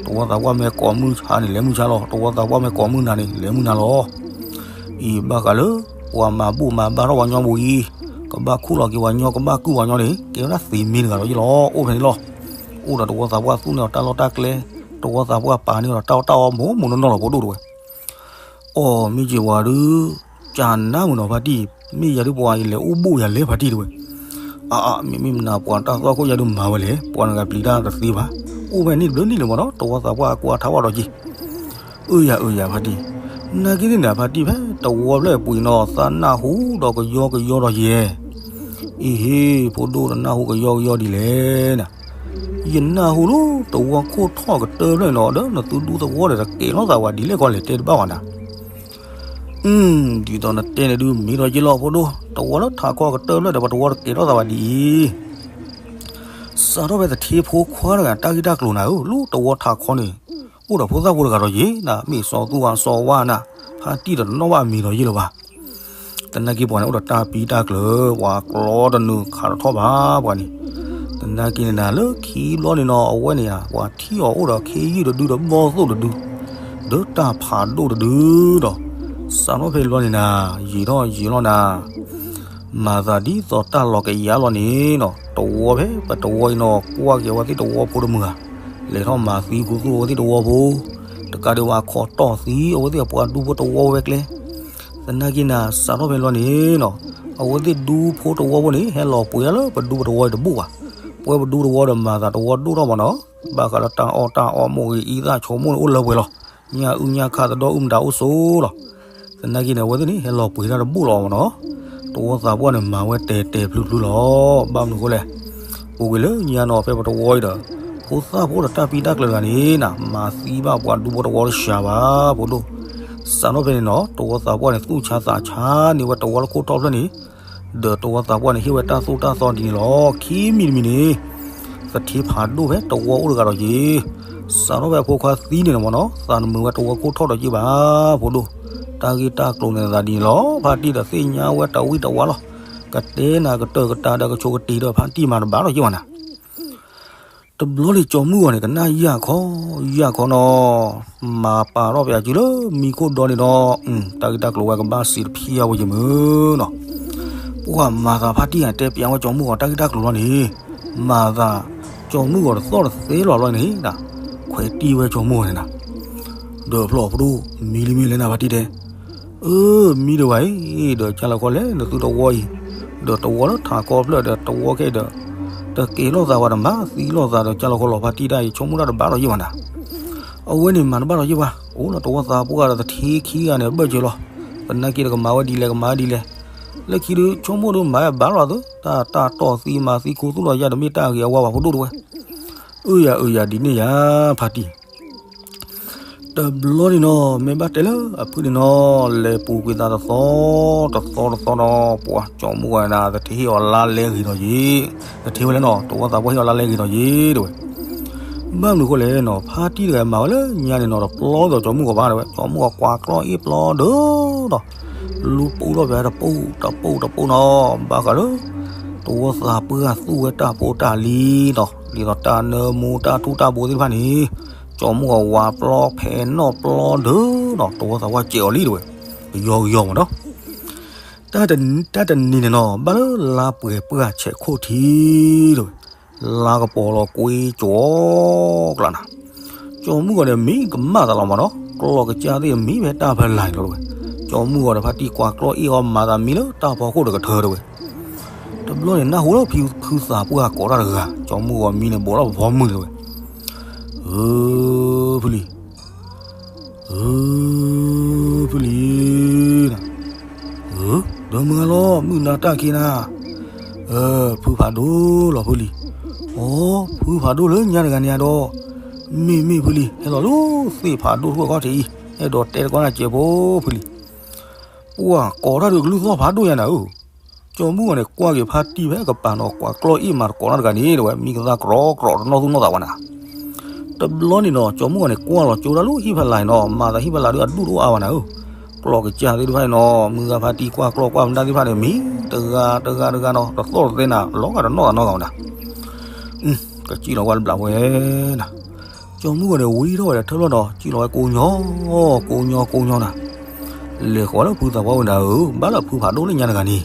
တဝီသးပှၢ်မ့ၢ်ကိးမုၢ်ဆါန့ၣ် လဲၤမုၢ်ဆါလီၤ, တဝီသးပှၢ်မ့ၢ်ကိးမုၢ်နၤန့ၣ် လဲၤမုၢ်နၤလီၤ. အံၤဘၣ်ဃးလၢ ပှၤမၤဘူၣ်မၤဘါထီၣ်ပှၤညီပူၤအံၤ, ကဘၣ်ခူၣ်လီၤက့ၤပှၤညီ ကဘၣ်ကုၢ်ပှၤညီန့ၣ် ကဲဝဲဒၣ်သ့မ့ၢ်တဂၤဒီးယ့ၣ်လီၤ, အိၣ်ဖဲန့ၣ်လီၤ. အိၣ်ဒီးတဝီသးပှၢ်သူၣ်န့ၢ်အီၤတၢ်လီၢ်တၢ်ကျဲ, တဝီသးပှၢ်ပာ်န့ၢ်အီၤဒီးတၢ်အီၣ်တၢ်အီမိၢ်မိၢ်နီၢ်နီၢ်လီၤ ဖိဒိၣ်တဝဲ. အိၣ်မ့ၢ်က့ၤဝဲဒုး ကနၣ်မုၢ်နီၤဖါတံၢ်, မ့ၢ်ယၤဒုးပှၤအံၤလဲၤအိၣ်ဘူၣ်ယၤလဲၣ်ဖါတံၢ်တဝဲ. အါအါ မ့မ့ၢ်မနၤပှၤတၢ်သွၣ်ခိၣ်ယၤဒုးမၤဝဲလဲၣ်, ပှၤတဂၤပျံၤတၢ်တသ့ဘၣ်, အိၣ်ဖဲန့ၣ်တဘျုးနံၣ်လၢၤမနီၤ တဝီသးပှၢ်အကွၢ်ထါဝဲဒီးက့ၤ. အၢယၤအၢယၤဖါတံၢ်, နာ်က့န့ၣ်နၤဖါတံၢ် ဖဲတဝီဖျၢၣ်ပှ့ၤနီၤ သးနၢ်ဟူဒီးကယီကယီဒီးယဲၢ် အံၤဟ့ၣ် ဖိဒိၣ်တနၢ်ဟူကယီကယီဒ်လဲၣ်နၤ. ယနၢ်ဟူလၢတဝီခိၣ်ထီၣ်ကတၢၢ်ဖျၢၣ်န့ၣ်နီၤ ဒီးနသုဒူသဝီဒီးတကဲၤလိာ်သးဝဲဒ်လဲၣ်ကီလဲၣ် တဲတဘၣ်ဝဲနၤ. အု ဒ်သိးနတဲန့ၣ်ဒုး မ့ၢ်ဒီးယ့ၣ်လီၤဖိဒိၣ် တဝီလၢထးခီကတၢၢ်ဖျၢၣ်ဒီး ပှၤတဝီတကဲၤလိာ်သးဝဲဒ်အံၤ စးထီၣ်ဖဲသထ့ဖိခွါတဂၤ တၢ်ဂ့ၢ်တၢ်ကျိၤနၤဧၢ လၢတဝီထးခီန့ၣ် အိၣ်ဒီးဖိသၣ်ဖိတဂၤဒီးယ့ၣ်နၤ မ့ၢ်စီၤသူအၤစီၤဝါနၤ ဖါတံၢ်ဒီးတနီၣ်ဘၣ်အမံၤဒီးယ့ၣ်လၢၤဘၣ်. သနာ်က့ပှၤန့ၣ် အိၣ်ဒီးတၢ်ပံတၢ်ကျၢၤ ပှၤကျီတနုာ်ခးတထီၣ်ဘၣ်ပှၤန့ၣ်. သနာ်က့န့ၣ်နၤ လၢခံဘျီန့ၣ်နီၤ အဝဲန့ၣ် ပှၤထံၣ်အီၤအိၣ်ဒီးခ့ယုၢ်တဒုဒီးဘီၣ်သိၣ်တဒု ဒီးတၢ်ဖးဒိၣ်တဒုဒီး စးထီၣ်ဖဲဘျီန့ၣ်နၤ ယံာ်ထီၣ်ယံာ်လီၤနၤ မၤသးဒ်သိးတၢ်လီၤကယၤလီၤန့ၣ်နီၤ တဝီဖဲပတဝီအံၤနီၤ ကွၢ်က့ၤအဝဲသ့ၣ်တဝီဖိတမုာ်ဧါ, လဲၤထီၣ်မၤသံခူသူၣ်အဝဲသ့ၣ်တဝီဖိ, တကးဒံးဘၣ်ခီၣ်တီၢ်သံအဝဲသ့ၣ်အပှၤဒူဖိတဝီဝဲကျဲ. သနာ်က့နၤ စးထီၣ်ဖဲဘျီန့ၣ်နီၤ အဝဲသ့ၣ်ဒူဖိတဝီဖိန့ၣ် ဟဲလီၤပှ့ၤဒၣ်လၢပဒူပတဝီအံၤတဘူၣ်ဘၣ်. ပှဲပဒူတဝီဒီးမၤသးတဝီဒိၣ်ထီၣ်မးနီၤ, ဘၣ်ဃးလၢတၢ်အီၣ်တၢ်အီမိၢ်ဂ့ၤ အံသၣ်ဆိကမိၣ်န့ၣ်အိၣ်လၢပှဲၤလီၤ. ညၣ်အုၣ်ညၣ်ခါသဒီၣ်အုၣ်မတၤအိၣ်ဆိလီၤ. သနာ်က့န့ၣ် အဝဲသ့ၣ်န့ၣ် ဟဲလီၤပှ့ၤတၢ်တဘူၣ်လီၤမးနီၤ. တဝီသးပှၢ်န့ၣ် မၤဝဲတဲာ်တဲာ်ဖျုးဖျုးလီၤ. ဘၣ်မနုၤဃိလဲၣ်, ပူၤကွံာ်လၢညါနီၤ ဖဲပတဝီအံၤဒီး ဖိသၣ်ဖိဒီးတၢ်ပံတၢ်ကျၢၤတဂၤန့ၣ်နၤ မၤသံဘၣ်ပှၤဒူဖိတဝီတစှၤဘၣ် ဖိဒိၣ်. စးထီၣ်ဖဲန့ၣ်နီၤ တဝီသးပှၢ်န့ၣ် သူၣ်ဆါသးဆါန့ၢ်ဝဲတဝီလၢခိၣ်ထီၣ်ဖျၢၣ်န့ၣ် ဒီးတဝီသးပှၢ်န့ၣ် ဟ့ၣ်ဝဲတၢ်သိၣ်တၢ်သီဒ်န့ၣ်လီၤ. ခံမံၤတမံၤန့ၣ် သထ့ဖးဒိၣ်ဖဲတဝီအိၣ်တဂၤဒီးက့ၤ, စးထီၣ်ဖဲအဖိခွါသံန့ၣ်လီၤမးနီၤ သးတမုာ်ဝဲတဝီခိၣ်ထီၣ်ဒီးက့ၤဘၣ် ဖိဒိၣ်. တၢ်ဂ့ၢ်တၢ်ကျိၤန့ၣ်သးဒ်န့ၣ်လီၤ. ဖါတံၢ်ဒီးသ့ၣ်ညါဝဲတဝံၣ်တဝါလီၤ. ကတဲနၤကတၢၢ်ကတာ်ဒီးကဆိးကတံၤဒီးဖါတံၢ်မၤတဘၣ်လီၤက့ၤဘၣ်နၤ တဘျီန့ၣ် ကၠီမုၢ်ဂီၤန့ၣ် ကနၣ်ယၢ်ခီ ယၢ်ခီနီၤ, မၤပာ်ထီၣ်ပယၤစုလၢမံခိၣ်ဒီန့ၣ်ဒီး တၢ်ဂ့ၢ်တၢ်ကျိၤဝဲကဘၣ်စံးတဖျါဝဲယမုၢ်နီၤ. ပှၤမၤသးဖါတံၢ်ဂၤတဲပျးဝဲကၠီမုၢ်ဂီၤ တၢ်ဂ့ၢ်တၢ်ကျိၤလီၤန့ၣ်, မၤသးကၠီ ကၠီမုၢ်ဂီၤတသီၣ်တသဲလီၤလီၤန့ၣ်နၤ, ခွဲးတံၢ်ဝဲကၠီမုၢ်ဂီၤန့ၣ်နၤ, ဒီးဖျီၣ်ဖိဒိၣ်, မံလံမ့ၢ်လဲၣ်နၤ ဖါတံၢ်တဲ, အၢ မံဒံးဝဲအံၤ, ဒီးကၢ်လီၤခီလဲၣ် နသုတဝီအံၤ, ဒီးတဝီလၢထးကီဖျၢၣ်ဒီးတဝီခဲအံၤဒီး, တကဲလိာ်သးဝဲတမၤသံလိာ်သးဒီးကၢ်လီၤခီလီၤ ဖါတံၢ်တၢ်အံၤ ကၠီမုၢ်တၢ်တဘၣ်ထီၣ်ယ့ၢ်ဘၣ်နၤ, အဝဲန့ၣ်မၤတဘၣ်ထီၣ်ယ့ၢ်ဘၣ်, အိၣ်လီၤတဝီသးပှၢ်ဒီးသထ့ခံဂၤန့ၣ် ဘၢၣ်စၢၤလီၤ, သနာ်က့ဒီးကမၤဝဲဒ်လဲၣ် ကမၤဝဲဒ်လဲၣ်, လၢခံဒုး ကၠီမုၢ်ဒုးမၤဝဲဘၣ်လီၤသု, တၢ်တၢ်တီၢ်သံမၤသံခိသူၣ်လီၤယၢ် တမ့ၢ်တၢ်ဂ့ၤအဝါဘၣ်ဖိဒိၣ်တဝဲ, အၢယၤအၢယၤဒ်န့ၣ်ယၤ ဖါတံၢ် တဘျီန့ၣ်နီၤ မ့ၢ်ဘၣ်တဲလၢအဖုန့ၣ်နီၤ လဲၤပူၤကွံာ်သးတသီ, တသီတသီနီၤ ပှၤကၠီမုၢ်ဂီၤန့ၣ် သထ့ဟ့ၣ်အီၤလါလဲဂ့ၤထီၣ်ယ့ၣ်, သထ့ဝဲလဲၣ်နီၤ တဝီသးပှၢ်ဟ့ၣ်အီၤလါလဲဂ့ၤထီၣ်ယ့ၣ်တဝဲ, ဘၣ်မနုၤဃိလဲၣ်နီၤ ဖါတံၢ်တဂၤမၤဝဲလၢညါန့ၣ်နီၤ တပျီဒီးကၠီမုၢ်ဂီၤဘၣ်တဝဲ ကၠီမုၢ်ဂီၤကွၢ်ကျီၢ်အ့ၣ်ပျီဒၢနီၤ, လူၤပိၢ်ထီၣ်ပှဲၤတပိၢ်တပိၢ်တပိၢ်နီၤ ဘၣ်ဃးလၢ တဝီသးပှၢ်သူၣ်ဝဲတၢ်ဖိတၢ်လံၤနီၤ ဒ်သိးတၢ်နၢမူတၢ်ထူၣ်တၢ်ဘိသ့ၣ်တဖၣ်န့ၣ်, ကၠီမုၢ်ဂီၤဝါပျီဖဲးနီၣ်ပျီဒၢနီၤ တဝီသးပှၢ်စဲးအီၤလံတဝဲ, ကယီကယီမးနီၤ, တၢ်တနံၤန့ၣ်နီၤ ဘၣ်လၢလါပှဲၤပှၢ်ဆဲးခိၣ်ထံးတဝဲ, လါကပီၤလီၤကွ့ကၠီကျါနၤ, ကၠီမုၢ်ဂီၤန့ၣ် မံကမၣ်သးလီၤမးနီၤ ကျီၢ်ကစၢ်သ့ၣ်မံဖဲတၢ်ဖီလာ်လီၤတဝဲ, ကၠီမုၢ်ဂီၤဒီးဖါတံၢ်ကွၢ်ကျီၢ်အ့ၣ်အီၤမၤသးမံလၢတၢ်ဖီခိၣ်တကထၢတဝဲ, တဘျီန့ၣ် နၢ်ဟူလၢဖုသးပှၢ်ကိးတၢ်တဂၤ ကၠီမုၢ်ဂီၤမံန့ၣ် ဘိးထီၣ်ပဖီမုၢ်တဝဲ, အၢ ဖုလံၤ, အၢ ဖုလံၤ, ဒီးမုၢ်ဂၤလီၤ မုၢ်နၤတၢ်ခံနၤ, အၢ ဖုဖးဒိၣ်လီၤဖုလံၤ, အိ ဖုဖးဒိၣ်လၢညါတဂၤန့ၣ်ဒီး, မ့ၢ်မ့ၢ်ဖုလံၤ ဟဲလီၤလၢသ့ၣ်ဖးဒိၣ်တဖျၢၣ်ခီၣ်ထံးအံၤ အဲၣ်ဒိးတဲတကီၢ်နၤစဲးဖိဖုလံၤ ပှၤကိးတၢ်ဒုးကလုၢ်သီၣ်ဖးဒိၣ်ညါနၤဧၢ, ကၠီမုၢ်ဂီၤန့ၣ် ကွၢ်က့ၤဖါတံၢ်ဖဲအကပၤနီၤ ကွၢ်ကျီၢ်အ့ၣ်မးတကိးတၢ်တဂၤန့ၣ်တဝဲ မံကသါကြီကြီတနီၣ်သူၣ်နီၣ်သးဝဲနၤ, တဘျီန့ၣ်နီၤ ကၠီမုၢ်ဂီၤန့ၣ် ကွၢ်လီၤကၠိဒၣ်လၢဟံၣ်ဖီလာ်နီၤ မၤသးဟံၣ်ဖီလာ်ဒုးအဒူၣ်တအိၣ်အါဘၣ်နၤဧၢ, ကျီၢ်ကစၢ်သ့ၣ်တဖၣ်န့ၣ်နီၤ မုၢ်ဂၤဖါတံၢ်ကွၢ်ကျီၢ်ကွၢ်မတၢ်သ့ၣ်တဖၣ်န့ၣ် မံတဂၤတဂၤတဂၤနီၤ တသီၣ်တသဲနၤ လီၤဂာ်တနီၣ်သးနီတဂၤဝဲနၤ, ကစံၣ်လီၤဝဲတဘျးဝဲနၤ ကၠီမုၢ်ဂီၤန့ၣ် ဝံထီၣ်ဝဲဒီးထၢၣ်လီၢ်ဒီး ကံၣ်လီၤဝဲကိးညီ, ကိးညီကိးညီနၤ, လဲၤဃီၤလၢဖုသးပှၢ်ဝဲဒၣ်ဧၢ, ဘၣ်လၢဖုဖးဒိၣ်လၢညါတဂၤန့ၣ်, ဆ့ၣ်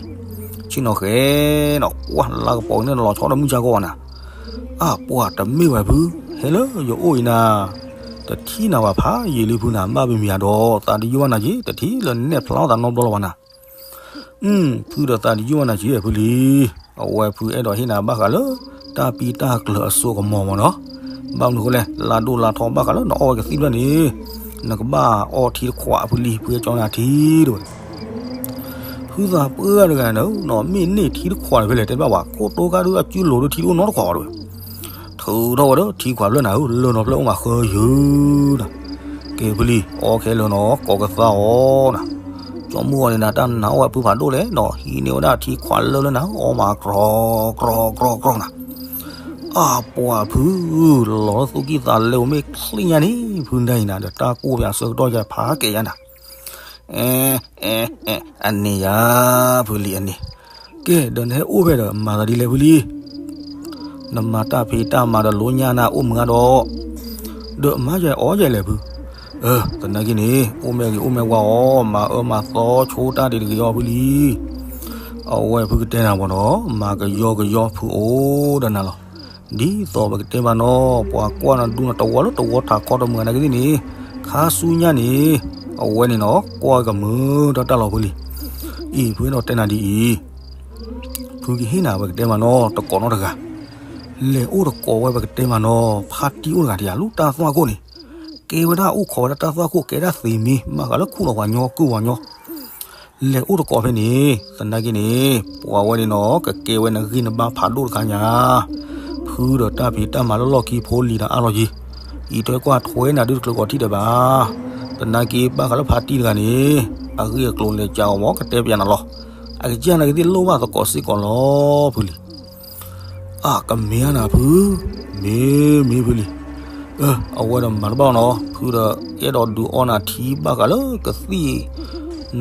နီၤဃဲနီၤ ကွၢ်လါကပီၤန့ၣ်လီၤဆီဒီးမုၢ်ဆါကီးနၤ, အၢ ပှၤတမ့ၢ်ဝဲဖု, ဟဲလၢယအိၣ်အံၤနၤ, တထံၣ်နၤဘၣ်ဖးယံာ်လံဖုနၤ ဘၣ်ပမံၤအဒီး သးတယုၢ်ဘၣ်နၤက့ၤ တထံၣ်လၢနဲၣ်ဖျါထီၣ်သးနီတဘျီလၢၤဘၣ်နၤ ဖုဒီးသးတယုၢ်ဘၣ်နၤက့ၤဖုလံ, အဝဲဖုအဲၣ်ဒိးဟ့ၣ်နၤဘၣ်ဃးလၢ တၢ်ပံတၢ်ကျၢၤအစိကမီၤမးနီၤ, ဘၣ်မနုၤဃိလဲၣ် လါဒိၣ်လါထီဘၣ်ဃးလၢနအီၣ်ဝဲကသံၣ်ဖျၢၣ်န့ၣ်, နကဘၣ်အီထံတခွးဖုလံ ဖုအဲၣ်ကၠီနၤထံတဝဲ ဖုသးပှၢ်တဂၤန့ၣ်နီၤ မ့ၢ်န့ၢ်ထံတခွးန့ၣ်ဖဲလဲၣ်တဲဘၣ်ဝဲ ခိၣ်တိခါဒုးအစုလိၤဒုးထံတအိၣ်နီတခွးဘၣ်တဝဲ, ထုးထီၣ်ဝဲဒီးထံခွးဖျၢၣ်နၤဧၢ လၢနီၤဖျၢၣ်အိၣ်မးဃၢယုၤနၤ, ကဲဖုလံ အီခဲလၢာ်နီၤ ကိးကသါအီၤနၤ, ကၠီမုၢ်ဂီၤန့ၣ်နၤ တၢ်နာ်အီၣ်ဝဲဖုဖးဒိၣ်လဲၣ်နီၤ ဟံးန့ၢ်ဝဲဒၣ်ထံခွးလၢလၢနၤ အီမးကြီကြီကြီနၤ, အၢ ပှၤဖု, လီၤလၢသူၣ်ကံၢ်သးလဲအိၣ်မ့ၢ်ချ့ညါန့ၣ် ဖုဒၣ်အံၤနၤ ဒီးတၢ်ကိၢ်ပၠးဆၢကတီၢ်ယၤဖးကဲယၤနၤ အဲ အဲ အဲ အန့ၣ်ယၤ ဖုလံအန့ၣ်, ကဲ ဒီးနဟဲအိၣ်ဖဲဒီး မၤသးဒ်လဲၣ်ဖုလံ, နမၤတၢ်ဖံးတၢ်မၤဒီးလိညါနၤအိၣ်မုာ်ဂၤဒီး, ဒီးမၤယဲအီၣ်ယဲလဲၣ်ဖု, အၢ သနာ်က့န့ၣ် အိၣ်မ့ၢ်ဂ့ၤအိၣ်မ့ၢ်ဝါအီၤ မၤအၢမၤသီဆိတၢ်ဒ်တဂ့ၤအီၤဖုလံ, အဝဲဖုကတဲနၤမ့ၢ်နီၤ မၤကယီကယီဖုအိၣ်ဒီးနၤလီၤ ဒ်သိးပကတဲဘၣ်နီၤ ပှၤကွၢ်နၤဒူနၤတဝီလၢတဝီထးခီတမုာ်နာ်က့သ့ၣ်န့ၣ်, ခါဆူညါန့ၣ်, အဝဲန့ၣ်နီၤ ကွၢ်ကမုာ်ဒီးတၢ်လီၤဖုလံ. အံၤ ဖုအဲၣ်ဒိးတဲနၤဒ်အံၤ, ဖုကဟ့ၣ်နၤပကတဲမးနီၤ တကိးနီတဂၤ, လဲၤအိၣ်တကိးဝဲပကတဲမးနီၤ ဖါတံၢ်အိၣ်တဂၤတယၤလၢတၢ်သွၣ်ခိၣ်န့ၣ်, ကဲဝဲဒၣ်အိၣ်ခိးဝဲဒၣ်တၢ်သွၣ်ခိၣ် ကဲဒၣ်သ့မ့ၢ် ဘၣ်ဃးလၢခူၣ်လီၤပှၤညီကုၢ်ပှၤညီ လဲၤအိၣ်တကိးဖဲန့ၣ်, သနာ်က့န့ၣ် ပှၤဝဲန့ၣ်နီၤ ကကဲဝဲနဂံၢ်နဘါဖးဒိၣ်တခါညါ, ဖုဒီးတၢ်ဖံးတၢ်မၤလၢလီၢ်ခံဖိလံၤဒီးအါလီၤယံၤ, အံးထွဲကွၢ်ထွဲနၤဒုတကျၢၤကီးထံၣ်ဒီးဘၣ်. သနာ်က့ဘၣ်ဃးလၢဖါတံၢ်တဂၤန့ၣ်, အဂ့ၢ်အကျိၤလဲၤကးအီၤမ့ၢ်ကတဲပျးနၤလီၤ. အကစၢ်နာ်က့သ့ၣ်လိၣ်ဘၣ်သကိးစ့ၢ်ကီးလီၤ ဖုလံၤ အကမ့ၢ်နၤဖု, မ့ၢ်မ့ၢ်ဖုလံၤ, အဝဲဒီးမၤတဘၣ်နီၤ, ဖုဒီးအဲၣ်ဒိးဒုးအီနၤထံဘၣ်ဃးလၢကသံၣ်,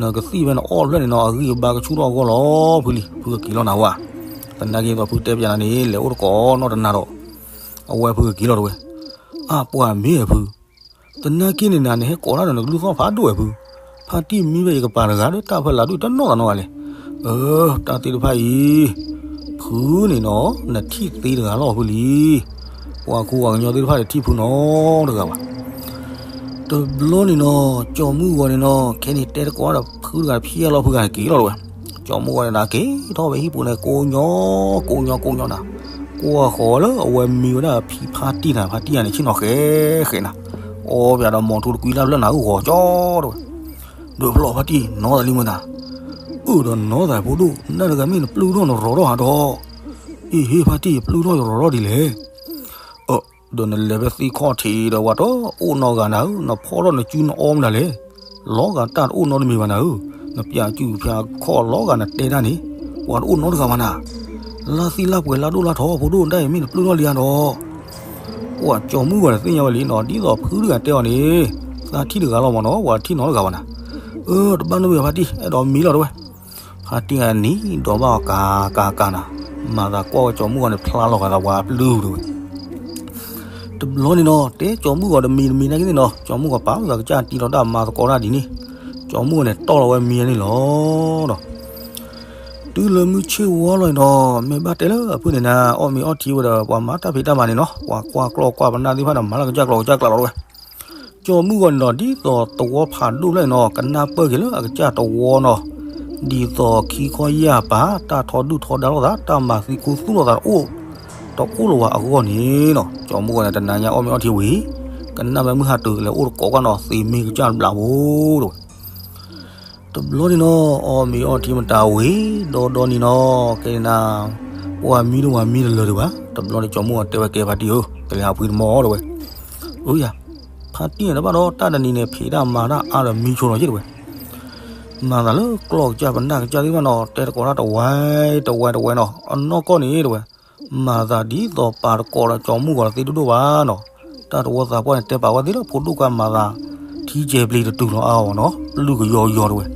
နကသံၣ်ဖဲနအီၣ်ဖျၢၣ်န့ၣ်နီၤ အဂံၢ်အဘါကဆူၣ်ထီၣ်အဂီၢ်လီၤ ဖုလံၤ, ဖုကက့ၤလီၤနၤဝဲ, သနာ်က့ဒီးဖုတဲပျးနၤန့ၣ် လဲၤအိၣ်တကိးနီတနၤဒီး, အဝဲဖုကက့ၤလီၤတဝဲ, အပှၤမ့ၢ်ဧါဖု သနာ်က့န့ၣ်နၤန့ၣ်ဟဲကိးတၢ်ဒီးနကလုၢ်သီၣ်ဖးဒိၣ်ဝဲဖု, ဖါတံၢ်မံဖဲယကပၤတဂၤဒီးတၢ်ဖီလာ်ဒုးတနီၣ်သးနီတဂၤလဲၣ်. အၢ တၢ်သ့ၣ်တဖၣ်အံၤ, ဖုန့ၣ်နီၤ နထံၣ်သ့တဂၤလီၤဖုလံၤ. ပှၤခူပှၤကညီသ့ၣ်တဖၣ်န့ၣ်ထံၣ်ဖုနီတဂၤဘၣ်. တဘျီန့ၣ်နီၤ ကၠီၤမုၢ်ဂီၤန့ၣ်နီၤ ခဲန့ၣ်တဲတကိးဒီးဖုတဂၤဖျဲလီၤဖုဂၤန့ၣ်က့ၤလီၤတဲဝဲ. ကၠီၤမုၢ်ဂီၤန့ၣ်ဒီးက့ၤထီၣ်ဝဲဟံၣ်ပူၤန့ၣ် ကိးညီ ကိးညီကိးညီနၤ, ကွၢ်ဃီၤလၢအဝဲမံဝဲဒၣ်ဖံဖါတံၢ်နၤ, ဖါတံၢ်ဂၤန့ၣ်ဆ့ၣ်နီၤဃဲဃဲနၤ, အီၣ်ပၠးဒီးမိာ်ထူတကွံလၢ်ဖျၢၣ်နၤအုၣ်ဃီၤကၠီတဲဝဲ. ဒီးဖျီဖါတံၢ်နီသးလံမုၢ်နၤ, အၢၣ်ဒီးနီသးဖိဒိၣ် နတဂၤမ့ၢ်နပျုၢ်ထီၣ်နရီၤထီၣ်ဟးဒီး, အ့ဟ့ဖါတံၢ်ပျုၢ်ထီၣ်ယရီၤထီၣ်ဒ်လဲၣ်. ဒီးနလဲၤဖဲသ့ၣ်ခီၣ်ထံးဒီးပှၤတအိၣ်နီတဂၤနၤဧၢ, နဖီၣ်ထီၣ်နစုနအီမနုၤလဲၣ်. လီၤဂာ်တၢ်တအိၣ်နီတမံၤဘၣ်နၤဧၢ, နပၠးစုပၠးခီၣ်လီၤဂာ်နတဲတၢ်န့ၣ်, ပှၤတအိၣ်နီတဂၤဘၣ်နၤ. လါသံလါပှဲၤလါဒိၣ်လါထီဖိဒိၣ်ဒၣ်အံၤမ့ၢ်နပျုၢ်ထီၣ်လံဧါဒီး, ပှၤကၠီၤမုၢ်ဂီၤန့ၣ်သ့ၣ်ညါဝဲလံနီၤ, ဒ်သိးဖုတဂၤတဲအီၤန့ၣ်, သးထံၣ်တဂၤလီၤမၢ်နီၤ, ပှၤထံၣ်နီတဂၤဘၣ်နၤ. အၢ တဘၣ်နီတမံၤဘၣ်ဖါတံၢ် အဲၣ်ဒိးမံလီၤတဲဝဲ. ဖါတံၢ်ဂၤန့ၣ်ဒီးဘၣ်အီၤကၤကၤကၤနၤ, မၤသးကွၢ်ဝဲကၠီၤမုၢ်ဂီၤန့ၣ်ဖျါလီၤဂာ်သးပှၤပျုၢ်တဲဝဲ. တဘျီန့ၣ်နီၤ တဲကၠီၤမုၢ်ဂီၤတမံၤတမံၤနာ်က့န့ၣ်နီၤ, ကၠီၤမုၢ်ဂီၤပာ်ဝဲသးကစၢ်တံၤလီၤတၢ်မၤသကိးတၢ်ဒ်န့ၣ်, ကၠီၤမုၢ်ဂီၤန့ၣ်တီၢ်လီၤဝဲမံန့ၣ်လီၤဒီး, တုၤလၢမုၢ်ဆ့ၣ်ဝါလီၤန့ၣ်နီၤ, မ့ၢ်ဘၣ်တဲလၢအဖုန့ၣ်နၤ အီၣ်မ့ၤအီထံဝဲဒီး ပှၤမၤတၢ်ဖံးတၢ်မၤန့ၣ်နီၤ, ပှၤကွၢ်ကျီၢ်ကွၢ်ပနၢ်သ့ၣ်တဖၣ်ဒီး မၤလၢကစၢ်ကျိၤကစၢ်ကျးလီၤတဲဝဲ. ကၠီၤမုၢ်ဂီၤန့ၣ်ဒီး ဒ်သိးသဝီဖးဒိၣ်ဖျၢၣ်န့ၣ်နီၤ ကနၢ်ပၢၢ်က့ၤလၢအကစၢ်တဝီနီၤ, ဒ်သိးခံခီယၢ်ပၤ တၢ်ထီဒုၣ်ထီဒါလိာ်သး တၢ်မၤသံခူသူၣ်လိာ်သးတအိၣ်, တအိၣ်လၢၤဝဲအဂီၢ်န့ၣ်နီၤ, ကၠီၤမုၢ်ဂီၤန့ၣ် တနၤညါအီၣ်မ့ၤအီထံဝံၤ, ကနၣ်ဝဲမုၢ်ဟါတုၤလဲၤအိၣ်တကိးကွၢ်နီၤ သ့မ့ၢ်ကစၢ်တဘျးဖိတဲဝဲ. တဘျီန့ၣ်နီၤ အီၣ်မ့ၤအီထံမတၤဝံၤ ဒီဒီနံၤနီၤ ကဲနၤ, ပှၤမံတဝၤမံတလၢာ်ဒံးဘၣ်. တဘျီန့ၣ် ကၠီၤမုၢ်ဂီၤတဲဝဲ ကဲဖါတံၢ်ဧၢ, ကလဲၤဟးဖှံတမီၢ်တဲဝဲ. အၢယၤ, ဖါတံၢ်န့ၣ်တဘၣ်ဒီး တၢ်တနံၤန့ၣ် ဖံးတၢ်မၤတၢ်အါဒီးမံဆိလီၤယဲၢ်တဲဝဲ. မၤသးလၢကျီၢ်ကစၢ်ပနၢ်ကစၢ်သ့ၣ်တဖၣ်နီၤ တဲတကိးတၢ်တဝဲတဝဲတဝဲနီၤ အနီၢ်ကီၢ်န့ၣ်တဲဝဲ, မၤသးဒ်သိးပာ်တကိးဒီးကၠီၤမုၢ်ဂီၤတသ့ဒိၣ်ဒိၣ်ဘၣ်နီၤ. တၢ်တဝီသးပှၢ်န့ၣ် တဲပာ်ဝဲသ့လၢဖိဒိၣ်ခွါမၤသး ထံကဲၤပျံၤတတုၤလီၤအါအီၤနီၤ ပျုၢ်ကယီကယီတဲဝဲ.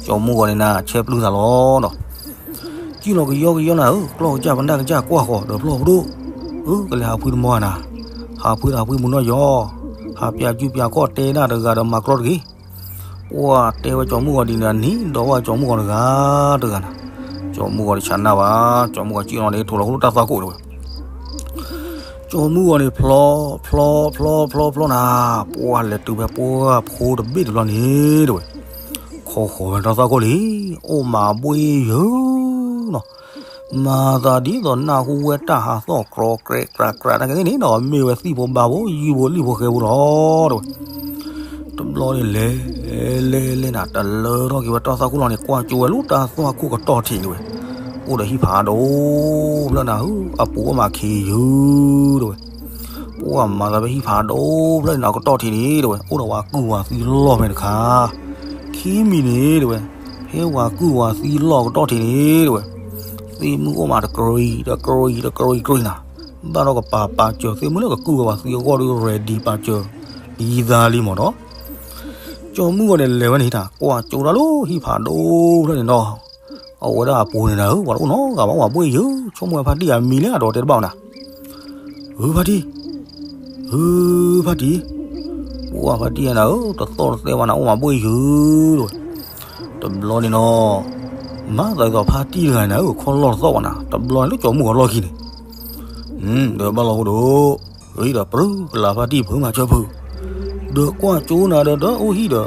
ကၠီၤမုၢ်ဂီၤန့ၣ်နၤ ဆဲပျုၢ်သးလီၤနီၤ. ကံၣ်လီၤကယီကယီနၤဧၢ, ကျီၢ်ကစၢ်ပနၢ်ကစၢ်ကွၢ်ဃီၤဒီးဖျီၣ်ပဒိၣ်, အၢ ကလဲၤဟးဖှံတမီၢ်နၤ, ဟးဖှံဒီးဟးဖှံမုၢ်နီၢ်ယီၤ, ဟးပၠးစုပၠးခီၣ်တဲဒၣ်တဂၤဒီးမၤကျီတဂ့ၤ. ပှၤတဲဝဲကၠီၤမုၢ်ဂီၤဒ်န့ၣ် နံၤဒီးဝဲကၠီၤမုၢ်ဂီၤတဂၤတဂၤနၤ, ကၠီၤမုၢ်ဂီၤတဆးနၢ်ဘၣ်, ကၠီၤမုၢ်ဂီၤကံၣ်လီၤန့ၣ် ထိးလီၤခိၣ်လိၣ်တၢ်သွၣ်ခိၣ်တဲဝဲ. ကၠီၤမုၢ်ဂီၤန့ၣ် ဖျီ ဖျီ ဖျီ ဖျီ ဖျီနၤ, ပှၤလဲၤတုၤဖဲပှၢ်ဖိတဘ့ၣ်တဘျီန့ၣ်တဲဝဲ, ခီဃီၤဝဲတၢ်သွၣ်ခိၣ်လံ, အိၣ်မးဘှ့ၣ်ယၢၤနီၤ, မၤသးဒ်သိးနၢ်ဟူဝဲတၢ်ဟးသီၣ်ကြီကြဲးကြးကြးနာ်က့သ့ၣ်န့ၣ်နီၤ, မ့ၢ်ဝဲသံၣ်ဖိဘါဖိ ယုၢ်ဖိလံၣ်ဖိဃဲဖိလီၤတဲဝဲ. တဘျီန့ၣ်လဲၤ လဲၤလဲၤနၤ တလၢထီၣ်က့ၤဝဲတၢ်သွၣ်ခိၣ်လီၤန့ၣ် ကွၢ်ကၠိဝဲလၢတၢ်သွၣ်ခိၣ်ကတီၢ်ထံးန့ၣ်ဝဲ, အိၣ်ဒီးဟံၣ်ဖးဒိၣ်ဖျၢၣ်နၤဧၢ, အပူၤအိၣ်မးခ့ယုၢ်တဲဝဲ. ပှၤမၤသးဖဲဟံၣ်ဖးဒိၣ်ဖျၢၣ်န့ၣ် အကတီၢ်ထံးန့ၣ်တဲဝဲ အိၣ်ဒီးဝၤကုၢ်ဝၤသံလီၢ်ဖဲတခါ, ခံမံၤန့ၣ်တဲဝဲ, ဖဲဝၤကုၢ်ဝၤသံလီၢ်ကတီၢ်ထံးန့ၣ်တဲဝဲ, သ့ၣ်မုၢ်အိၣ်မးတကြံတကြံတကြံနၤ, ဘၣ်ဒီးကပၤပာ်စၢၤ သ့ၣ်မုၢ်လၢကကုၢ်ဝဲဝၤသံအဂီၢ်ဒီး ready ပာ်စၢၤ ဒ်သးလံမ့ၢ်နီၤ. ကၠီၤမုၢ်ဂီၤန့ၣ်လဲၤဝဲန့ၣ်တၢ် ကွၢ်ကၠိဒၣ်လၢဟံၣ်ဖးဒိၣ်ဖျၢၣ်န့ၣ်နီၤ, အဝဲဒၣ်အပူၤန့ၣ်နၤဧၢ, ပှၤတအိၣ်နီတဂၤဘၣ် အိၣ်မးဘှ့ၣ်ယၢၤ, ဆိကမိၣ်ဝဲဖါတံၢ်အမံၤလၢအဒီးတဲတဘၣ်နၤ, ဧၢဖါတံၢ်, ဧၢဖါတံၢ်, ပှၤဖါတံၢ်နၤဧၢ, တသီၣ်တသဲဘၣ်နၤ အိၣ်မးဘှ့ၣ်ယၢၤတဲဝဲ. တဘျီန့ၣ်နီၤ, မၤသးဒ်သိးဖါတံၢ်တဂၤန့ၣ်နၤဧၢ ခီၣ်လီၢ်တသီၣ်ဘၣ်နၤ, တဘျီန့ၣ်လၢကၠီၤမုၢ်ဂီၤလီၢ်ခံန့ၣ် ဒီးဘၣ်လီၤအိၣ်ဒီး, အံၤဒီးပြၢကလၤဖါတံၢ်ဖုမၤစၢၤဖု, ဒီးကွၢ်ကၠိနၤဒီးဒီးအိၣ်ဟံၣ်ဒီး, ဒီ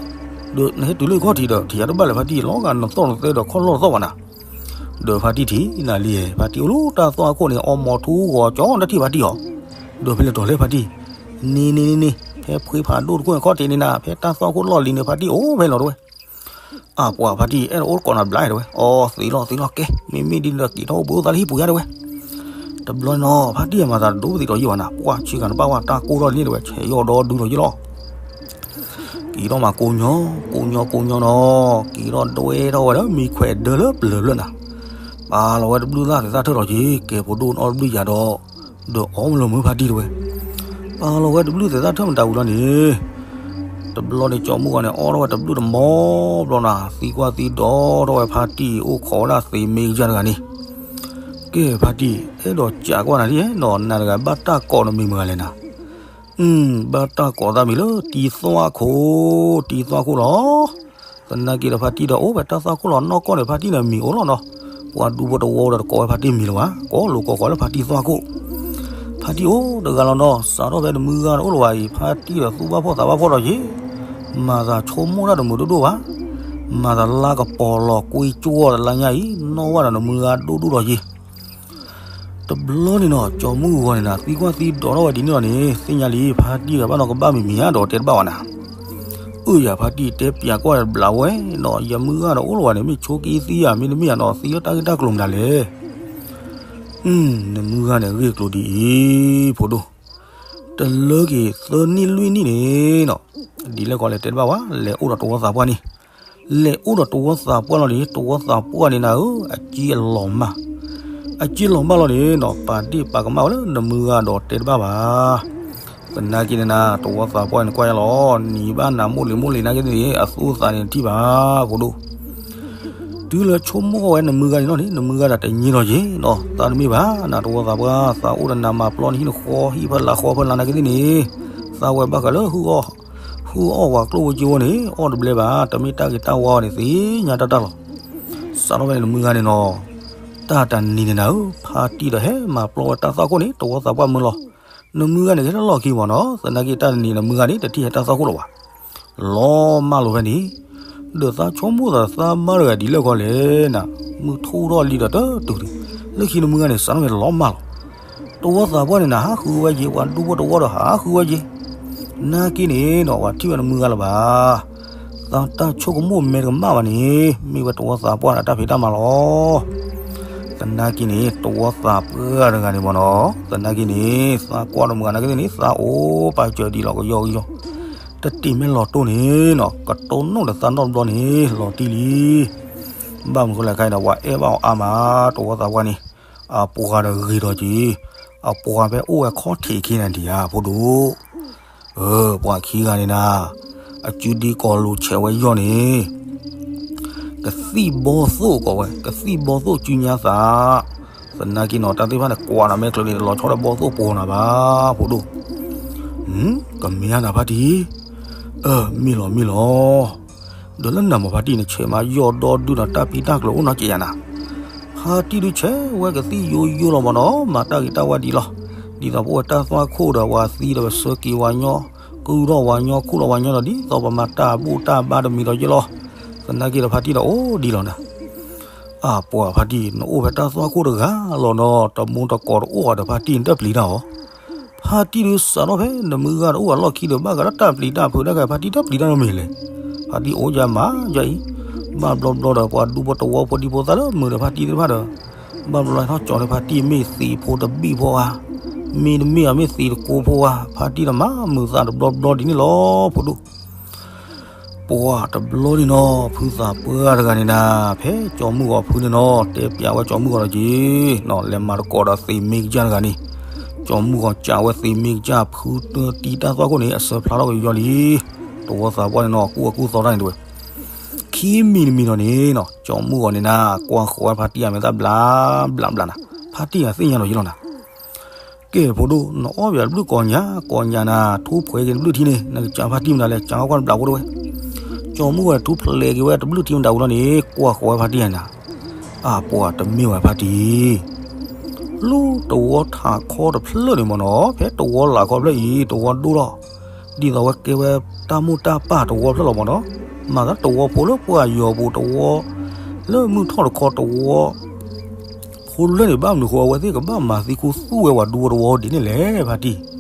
းနဟဲတုၤလၢခီၣ်ထံးဒီး ထံၣ်ယၤတဘၣ်လၢၤဖါတံၢ် လီၤဂာ်နသီၣ်နသဲဒီးခီၣ်လီၢ်တသီၣ်ဘၣ်နၤ, ဒီးဖါတံၢ်ထံၣ်နၤလံ, ဖါတံၢ်အိၣ်လၢတၢ်သွၣ်ခိၣ်န့ၣ် အီမီၤထူဂီၤကၠီနထံၣ်ဖါတံၢ်အီၤ, ဒီးဖဲလဲၣ်တီၤလဲၣ်ဖါတံၢ်, န့ၣ်န့ၣ်န့ၣ်န့ၣ် ဖဲဖှ့ဖးဒိၣ်တခိၣ်န့ၣ်ခီၣ်ထံးန့ၣ်နၤ ဖဲတၢ်သွၣ်ခိၣ်လီၢ်လံၤန့ၣ် ဖါတံၢ်အိၣ်ဖဲလီၤတဲဝဲ. အပှၤဖါတံၢ်အဲၣ်ဒိးအိၣ်တကိးနၤဘျါတဲဝဲ, အီသံးလီၤသံးလီၤကဲ, မ့မ့ၢ်ဒ်န့ၣ်ဒီးက့ၤထီၣ်အိၣ်ဘှံးအိၣ်သါလၢဟံၣ်ပူၤယါတဲဝဲ. တဘျီန့ၣ်နီၤ ဖါတံၢ်အမၤသးတဒိသံးဒီးယံာ်ဘၣ်နၤ, ပှၢ်ဆ့ကၤနဘၣ်ဝဲတၢ်ကိၢ်ထီၣ်လံန့ၣ်တဲဝဲ, ဆဲးယီၣ်ဒီဒူလီၤယံာ်လီၤ. က့ၤထီၣ်မးကိးညီ ကိးညီကိးညီနီၤ, က့ၤထီၣ်ဒွဲထီၣ်ဝဲဒီးမံခွဲးဒၢလၢပျၢၤဖျၢၣ်နၤ, ပာ်လီၤဝဲတဘျုးသၣ်သဲးသၣ်ထၢၣ်ထီၣ်က့ၤ ကဲဖိဒိၣ်နီၣ်တဘျုးယၤဒီး, ဒီးအီမ့ၢ်လီၤမုၢ်ဖါတံၢ်တဲဝဲ. ပာ်လီၤဝဲတဘျုးသဲးသၣ်ထၢၣ်မတၤဝံၤလီၤန့ၣ်, တဘျီန့ၣ်ကၠီၤမုၢ်ဂီၤန့ၣ် အီထီၣ်ဝဲတဘျုးတမီဘျီနၤ, သံကွၢ်သံဒိးထီၣ်ဝဲဖါတံၢ်အိၣ်ခိးဝဲဒၣ်သ့မ့ၢ်ကစၢ်တဂၤန့ၣ်, ကဲဖါတံၢ် အဲၣ်ဒိးကးကွၢ်နၤဒ်နီၤ, နၤတဂၤဘၣ်တၢ်ကိးနမံၤမတၤလဲၣ်နၤ. ဘၣ်တၢ်ကိးသးမံၤလၢတံၤသွၣ်ခိၣ်, တံၤသွၣ်ခိၣ်လီၤ. သနာ်က့ဒီးဖါတံၢ်ဒီးအိၣ်ဖဲတၢ်သွၣ်ခိၣ်လီၤနီၢ်ကီၢ်န့ၣ် ဖါတံၢ်န့ၣ်မံၤအိၣ်လီၤနီၤ. ပှၤဒူဖိတဝီဒီးတကိးဝဲဖါတံၢ်မံၤလၢၤဘၣ်, ကိးလိာ်ကိးဃီၤလၢဖါတံၢ်သွၣ်ခိၣ်. ဖါတံၢ်အိၣ်တဂၤလီၤနီၤ, စးထီၣ်ဖဲနမုၢ်ဂၤတအိၣ်လၢၤဘၣ်အံၤ ဖါတံၢ်ဒီးသူၣ်ဘၣ်ဖှီၣ်သးဘၣ်ဖှီၣ်ဒီးယ့ၤ, မၤသးဆိကမိၣ်တၢ်တမုာ်ဒိၣ်ဒိၣ်ဘၣ်, မၤသးလါကပီၤလီၤကွ့ကၠိဒီးလါညါအံၤ နီၣ်ဝဲဒီးနမုၢ်ဂၤဒိၣ်ဒိၣ်ဒီးယ့ၤ တဘျီန့ၣ်နီၤ ကၠီမုၢ်ဂီၤန့ၣ်နၤ သံကွၢ်သံဒိးထီၣ်ဝဲဒ်န့ၣ်လီၤန့ၣ် သ့ၣ်ညါလံ ဖါတံၢ်ဒီးဘၣ်နီၤကဘၣ်မံၤမံၤဧါဒီးတဲတဘၣ်ဝဲနၤ, အၢယၤ ဖါတံၢ်တဲပၠးကွၢ်တဘျးဝဲနီၤ ယမုၢ်ဂၤဒီးအိၣ်လၢၤဘၣ်န့ၣ် မ့ၢ်ဆိက့သံဧါ မ့တမ့ၢ်ဧါနီၤ သံလၢတၢ်ဂ့ၢ်တၢ်ကျိၤမနုၤလဲၣ် နမုၢ်ဂၤန့ၣ်ဂ့ၢ်ကျိၤဒ်အံၤ ဖိဒိၣ်, တလၢက့ၤသၢနံၣ်လွံၢ်နံၣ်န့ၣ်နီၤ, ဒ်လဲၣ်ကီးလဲၤတဲတဘၣ်ဝဲ လဲၤအိၣ်ဒီးတဝီသးပှၢ်န့ၣ်, လဲၤအိၣ်ဒီးတဝီသးပှၢ်လီၤန့ၣ် တဝီသးပှၢ်န့ၣ်နၤဧၢ အစ့အလီၤမၢ်, အစ့လီၤမၢ်လီၤန့ၣ်နီၤ ပာ်ဒ့ၣ်ပာ်ကမၣ်ဝဲလၢနမုၢ်ဂၤဒီးတဲတဘၣ်ဘၣ် သနာ်က့န့ၣ်နၤ တဝီသးပှၢ်န့ၣ်ကွၢ်ယါလီၤ နံၤဘၣ်နၤမိၢ်လံၤမိၢ်လံၤနာ်က့န့ၣ် အသူအသးန့ၣ်တထံၣ်ဘၣ် ဖိဒိၣ်, တုၤလၢဆိကမိၣ်ဝဲနမုၢ်ဂၤန့ၣ်လီၤန့ၣ် နမုၢ်ဂၤဒၣ်တညံလီၤယ့ၤနီၤ သးတမ့ၢ်ဘၣ် နတဝီသးပှၢ် သးအိၣ်ဒီးနၤမၤပျီန့ၣ် ဟံၣ်နဃီ ဟံၣ်ဖဲလၢဃီဖဲလၢနာ်က့န့ၣ် သးဝဲဘၣ်ဃးလၢ ဟုအီၣ်ဝဲကျိၣ်ဝဲစ့ဝဲန့ၣ် အီၣ်တဘျဲဘၣ် တမ့ၢ်တၢ်ဂ့ၤတၢ်ဝါအီၤန့ၣ် သ့ၣ်ညါတၢ်တၢ်လီၤ, စးထီၣ်ဖဲန့ၣ်နမုၢ်ဂၤန့ၣ်နီၤ တၢ်တနံၤန့ၣ်နၤဧၢ ဖါတံၢ်ဒီးဟဲမၤပျီဝဲတၢ်သွၣ်ခိၣ်န့ၣ် တဝီသးပှၢ်မုၢ်လီၤ, နမုၢ်ဂၤန့ၣ်ကဟဲလၢလီၢ်ခံမ့ၢ်နီၤ သနာ်က့တၢ်တနံၤနမုၢ်ဂၤန့ၣ် တထံၣ်ဟဲတၢ်သွၣ်ခိၣ်လၢၤဘၣ် လီၤမၢ်လီၤဖဲန့ၣ်, ဒီးသးဆိကမိၣ်သးသးမါတဂၤဒ်လဲၣ်ခီလဲၣ်နၤ, မုၢ်ထူၣ်ထီၣ်လံဒီးတတုၤလံ, လၢခံနမုၢ်ဂၤန့ၣ် စးထီၣ်ဖဲန့ၣ်လီၤမၢ်လီၤ, တဝီသးပှၢ်န့ၣ်နၤ ဟးဃုဝဲယ့ၤ ပှၤဒူဖိတဝီဒီးဟးဃုဝဲယ့ၤ, နာ်က့န့ၣ်နီၤ ပှၤထံၣ်ဝဲနမုၢ်ဂၤလၢၤဘၣ်, သးတၢ်ဆိကမိၣ်မဲတကမၣ်ဘၣ်န့ၣ် မ့ၢ်ဝဲတဝီသးပှၢ်ဒီးတၢ်ဖံးတၢ်မၤလီၤ သနာ်က့န့ၣ် တဝီသးပှၢ်တဂၤန့ၣ်မ့ၢ်နီၤ, သနာ်က့န့ၣ် သးကွၢ်တမုၢ်ဂၤနာ်က့န့ၣ် သးအိၣ်ပာ်စၢၤဒံးလီၤကယီကယီ, တတ့ၢ်မ့ၢ်လီၤတိၢ်န့ၣ်နီၤ ကတိၢ်နီၣ်ဒီးသးနီတဘျီန့ၣ် လီၤတံၢ်လံ, ဘၣ်မနုၤဃိလဲၣ်ခါအံၤဒီး ပှၤအဲၣ်ဘၣ်အီၤအါမး တဝီသးပှၢ်န့ၣ်, အပှၤဒီးဂ့ၤဒီးက့ၤ, အပှၤဖဲအိၣ်ဝဲခီၣ်ထံးခ့နၤဒံးဧါ ဖိဒိၣ် ပှၤခံဂၤန့ၣ်နၤ, အစုဒံကီၢ်လိာ်ဆဲးဝဲယီၢ်န့ၣ်, ကသံၣ်ဘီသိၣ်ကိးဝဲ ကသံၣ်ဘီသိၣ်စုညါသး, သနာ်က့နီၤ တၢ်သ့ၣ်တဖၣ်န့ၣ် ကွၢ်နၤမ့ၢ်ချုးန့ၣ် တလီၤဆီဒီးဘီသိၣ်ပှီၤနၤဘၣ် ဖိဒိၣ်, ကမ့ၢ်ဧါနၤဖါတံၢ်, မ့ၢ်လီၤမ့ၢ်လီၤ ဒီးလၢနၤမ့ၢ်ဖါတံၢ်န့ၣ် ဆဲးမၤယီၢ်ဒီဒုဒီးတၢ်ပံတၢ်ကျိၤအိၣ်နီတစဲးယၤနၤ, ဖါတံၢ်ဒုးဆဲးဝဲကသံၣ်ယိယိလီၤမ့ၢ်နီၤ မၤတၢ်ဂ့ၤတၢ်ဝါဒံးလီၤ, ဒ်သိးပအိၣ်ဝဲတၢ်သွၣ်ခိၣ်ဒီးပှၤသံဒီးပဆၢက့ၤဝဲညီ, ကုၢ်ထီၣ်ဝဲညီ ခူၣ်လီၤဝဲညီဒီး ဒ်သိးပမၤတၢ်ဘူၣ်တၢ်ဘါတမံၤဒီးယဲလီၤ, သနာ်က့ဒီးဖါတံၢ်ဒီးအိၣ်ဒံးလီၤနၤ အပှၤဖါတံၢ် နအိၣ်ဖဲတၢ်သွၣ်ခိၣ်တဂၤလီၤနီၤ တမူတကိးတအိၣ်အီၤဒီးဖါတံၢ်နတပျံၤတၢ်အီၤ, ဖါတံၢ်ဒုးစးထီၣ်ဖဲနမုၢ်ဂၤတအိၣ်အလီၢ်ခံဒီး ဘၣ်ဃးဒီးတၢ်ပျံၤတၢ်ဖုးတၢ်ဂၤ ဖါတံၢ်တပျံၤတၢ်နီတမံၤလဲၣ်, ဖါတံၢ်အိၣ်ယၤမးယၤအံၤ, ဘၣ်ဘျီဘျီဒီး ပှၤဒူဖိတဝီဖိဒံဖိသၣ်လၢမုာ်ဒီးဖါတံၢ်သ့ၣ်တဖၣ်ဒီး, ဘၣ်ဘျီဘျီထီၣ်ကၠီၤန့ၣ် ဖါတံၢ်မ့ၢ်သံးဖိတဘံၣ်ဖိဧါ, မ့တမ့ၢ်အမ့ၢ်သံးတကိးဖိဧါ, ဖါတံၢ်ဒီးမၤမုာ်သးတဘျီဘျီဒ်န့ၣ်လီၤ ဖိဒိၣ် ပှၤတဘျီန့ၣ်နီၤ ဖုသးပှၢ်တဂၤန့ၣ်နၤ ဖဲကၠီမုၢ်ဂီၤဖုန့ၣ်နီၤ တဲပျးဝဲကၠီမုၢ်ဂီၤဒီးက့ၤ, လဲၤမၤသကိးဒီးသ့းမ့ကစၢ်တဂၤန့ၣ်, ကၠီမုၢ်ဂီၤကးဝဲသ့းမ့ကစၢ်ဖုတံၤတၢ်သွၣ်ခိၣ်န့ၣ် အဆၢဖျါထီၣ်ကယီလံ, တဝီသးပှၢ်န့ၣ်နီၤ ကူၣ်အကူၣ်သီတၢ်န့ၣ်တဝဲ, ခံမံၤတမံၤဒီးန့ၣ်နီၤ ကၠီမုၢ်ဂီၤန့ၣ်နၤ ကွၢ်ဃီၤဝဲဖါတံၢ်အမဲာ်သၣ်ဘျးဘျးဘျးနၤ, ဖါတံၢ်အသ့ၣ်ညါလီၤယ့လီၤနၤ ကဲဖိဒိၣ် နအီၣ်ဘၣ်တဘျုးကိးညါ ကိးညါနၤ ထူဖှဲးက့ၤတဘျုးထံန့ၣ် နကစၢ်ဖါတံၢ်မတၤလဲၣ် စၢ်ကွၢ်တဘျးဖိတဝဲ, ကၠီမုၢ်ဂီၤထူဖျဲးက့ၤဝဲတဘျုးထံမတၤဝံၤလီၤန့ၣ် ကွၢ်ဃီၤဝဲဖါတံၢ်နၤ, အပှၤတမ့ၢ်ဝဲဖါတံၢ် လၢတဝီထးခီတဖျၢၣ်န့ၣ်မ့ၢ်နီၤ ဖဲတဝီလၢ်ခီဖျၢၣ်အံၤ တဝီဒိၣ်ထီၣ်, ဒ်သိးဝဲကဲဝဲတၢ်မိၢ်တၢ်ပၢ်တဝီဖျၢၣ်လီၤမ့ၢ်နီၤ, မၤသးတဝီဖိလၢပှၢ်ယီၤပူၤတဝီ, လၢမုၢ်ထီၣ်တခီတဝီ, ဖိလၢန့ၣ် ဘၣ်မနုၤဃိအဝဲသ့ၣ်ကဘၣ်မၤသံခူသူၣ်ဝဲပှၤဒူဖိတဝီဒ်န့ၣ်လဲၣ် ဖါတံၢ်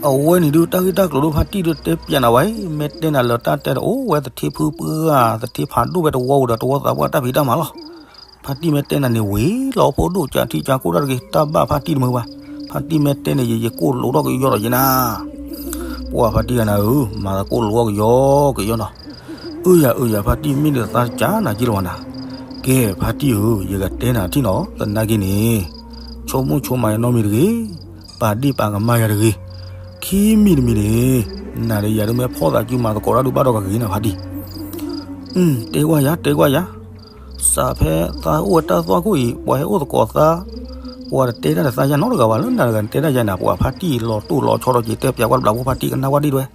အဝဲန့ၣ်ဒုးတၢ်ဂ့ၢ်တၢ်ကျိၤဒုးဖါတံၢ်ဒုးတဲပျးနၤဝဲအံၤ မ့ၢ်တဲနၤလၢတၢ်တဲတအိၣ်ဝဲသထ့ဖုပှၢ် သထ့ဖးဒိၣ်ဝဲတဝီပူၤဒီး တဝီသးပှၢ်တၢ်ဖံးတၢ်မၤလီၤ. ဖါတံၢ်မ့ၢ်တဲနၤန့ၣ်ဝံၤလီၤ ဖိဒိၣ် ကၢထံကၢကိၣ်တၢ်တဂ့ၤ တၢ်ဘၣ်ဖါတံၢ်တမုာ်ဘၣ်. ဖါတံၢ်မ့ၢ်တဲန့ၣ် ယယကိၣ်လိာ်ထီၣ်ကယီဒီးယနၤ ပှၤဖါတံၢ်ဂၤနၤဧၢ မၤသကိၣ်လိာ်ထီၣ်ကယီကယီနီၤ. အၢယၤအၢယၤ ဖါတံၢ်မ့ၢ်ဒ်သးတကးနၤက့လီၤနၤ. ကဲ ဖါတံၢ်ဧၢ ယကတဲနၤထံၣ်နီၤ သနာ်က့န့ၣ် ဆိကမိၣ်ဆိကမးယၤနီတမံၤတဂ့ၤ, ပာ်ဒ့ၣ်ပာ်ကမၣ်ယၤတဂ့ၤ. ခံမံၤတမံၤန့ၣ် နၤဒီးယၤဒုးမ့ၢ်ဖီၣ်သးစုမၤသကိးတၢ်ဒုးဘၣ်ဒီးကဂ့ၤနၤဖါတံၢ်. တဲကွၢ်ယၤ တဲကွၢ်ယၤ စးဖဲသးအိၣ်ဝဲတၢ်သွၣ်ခိၣ်အံၤ ပှၤဟဲအိၣ်သကိးသး, ပှၤတတဲတၢ်ဒီးသးယၤနီတဂၤဘၣ် လၢနၤတဂၤနတဲတၢ်ယၤနၤ ပှၤဖါတံၢ်လီၤတိၢ်လီၤဆီဒီးက့ၤတဲပျးကွၢ်တဘျးဖိဖါတံၢ်ကနၣ်ဝဲဒ်တဝဲ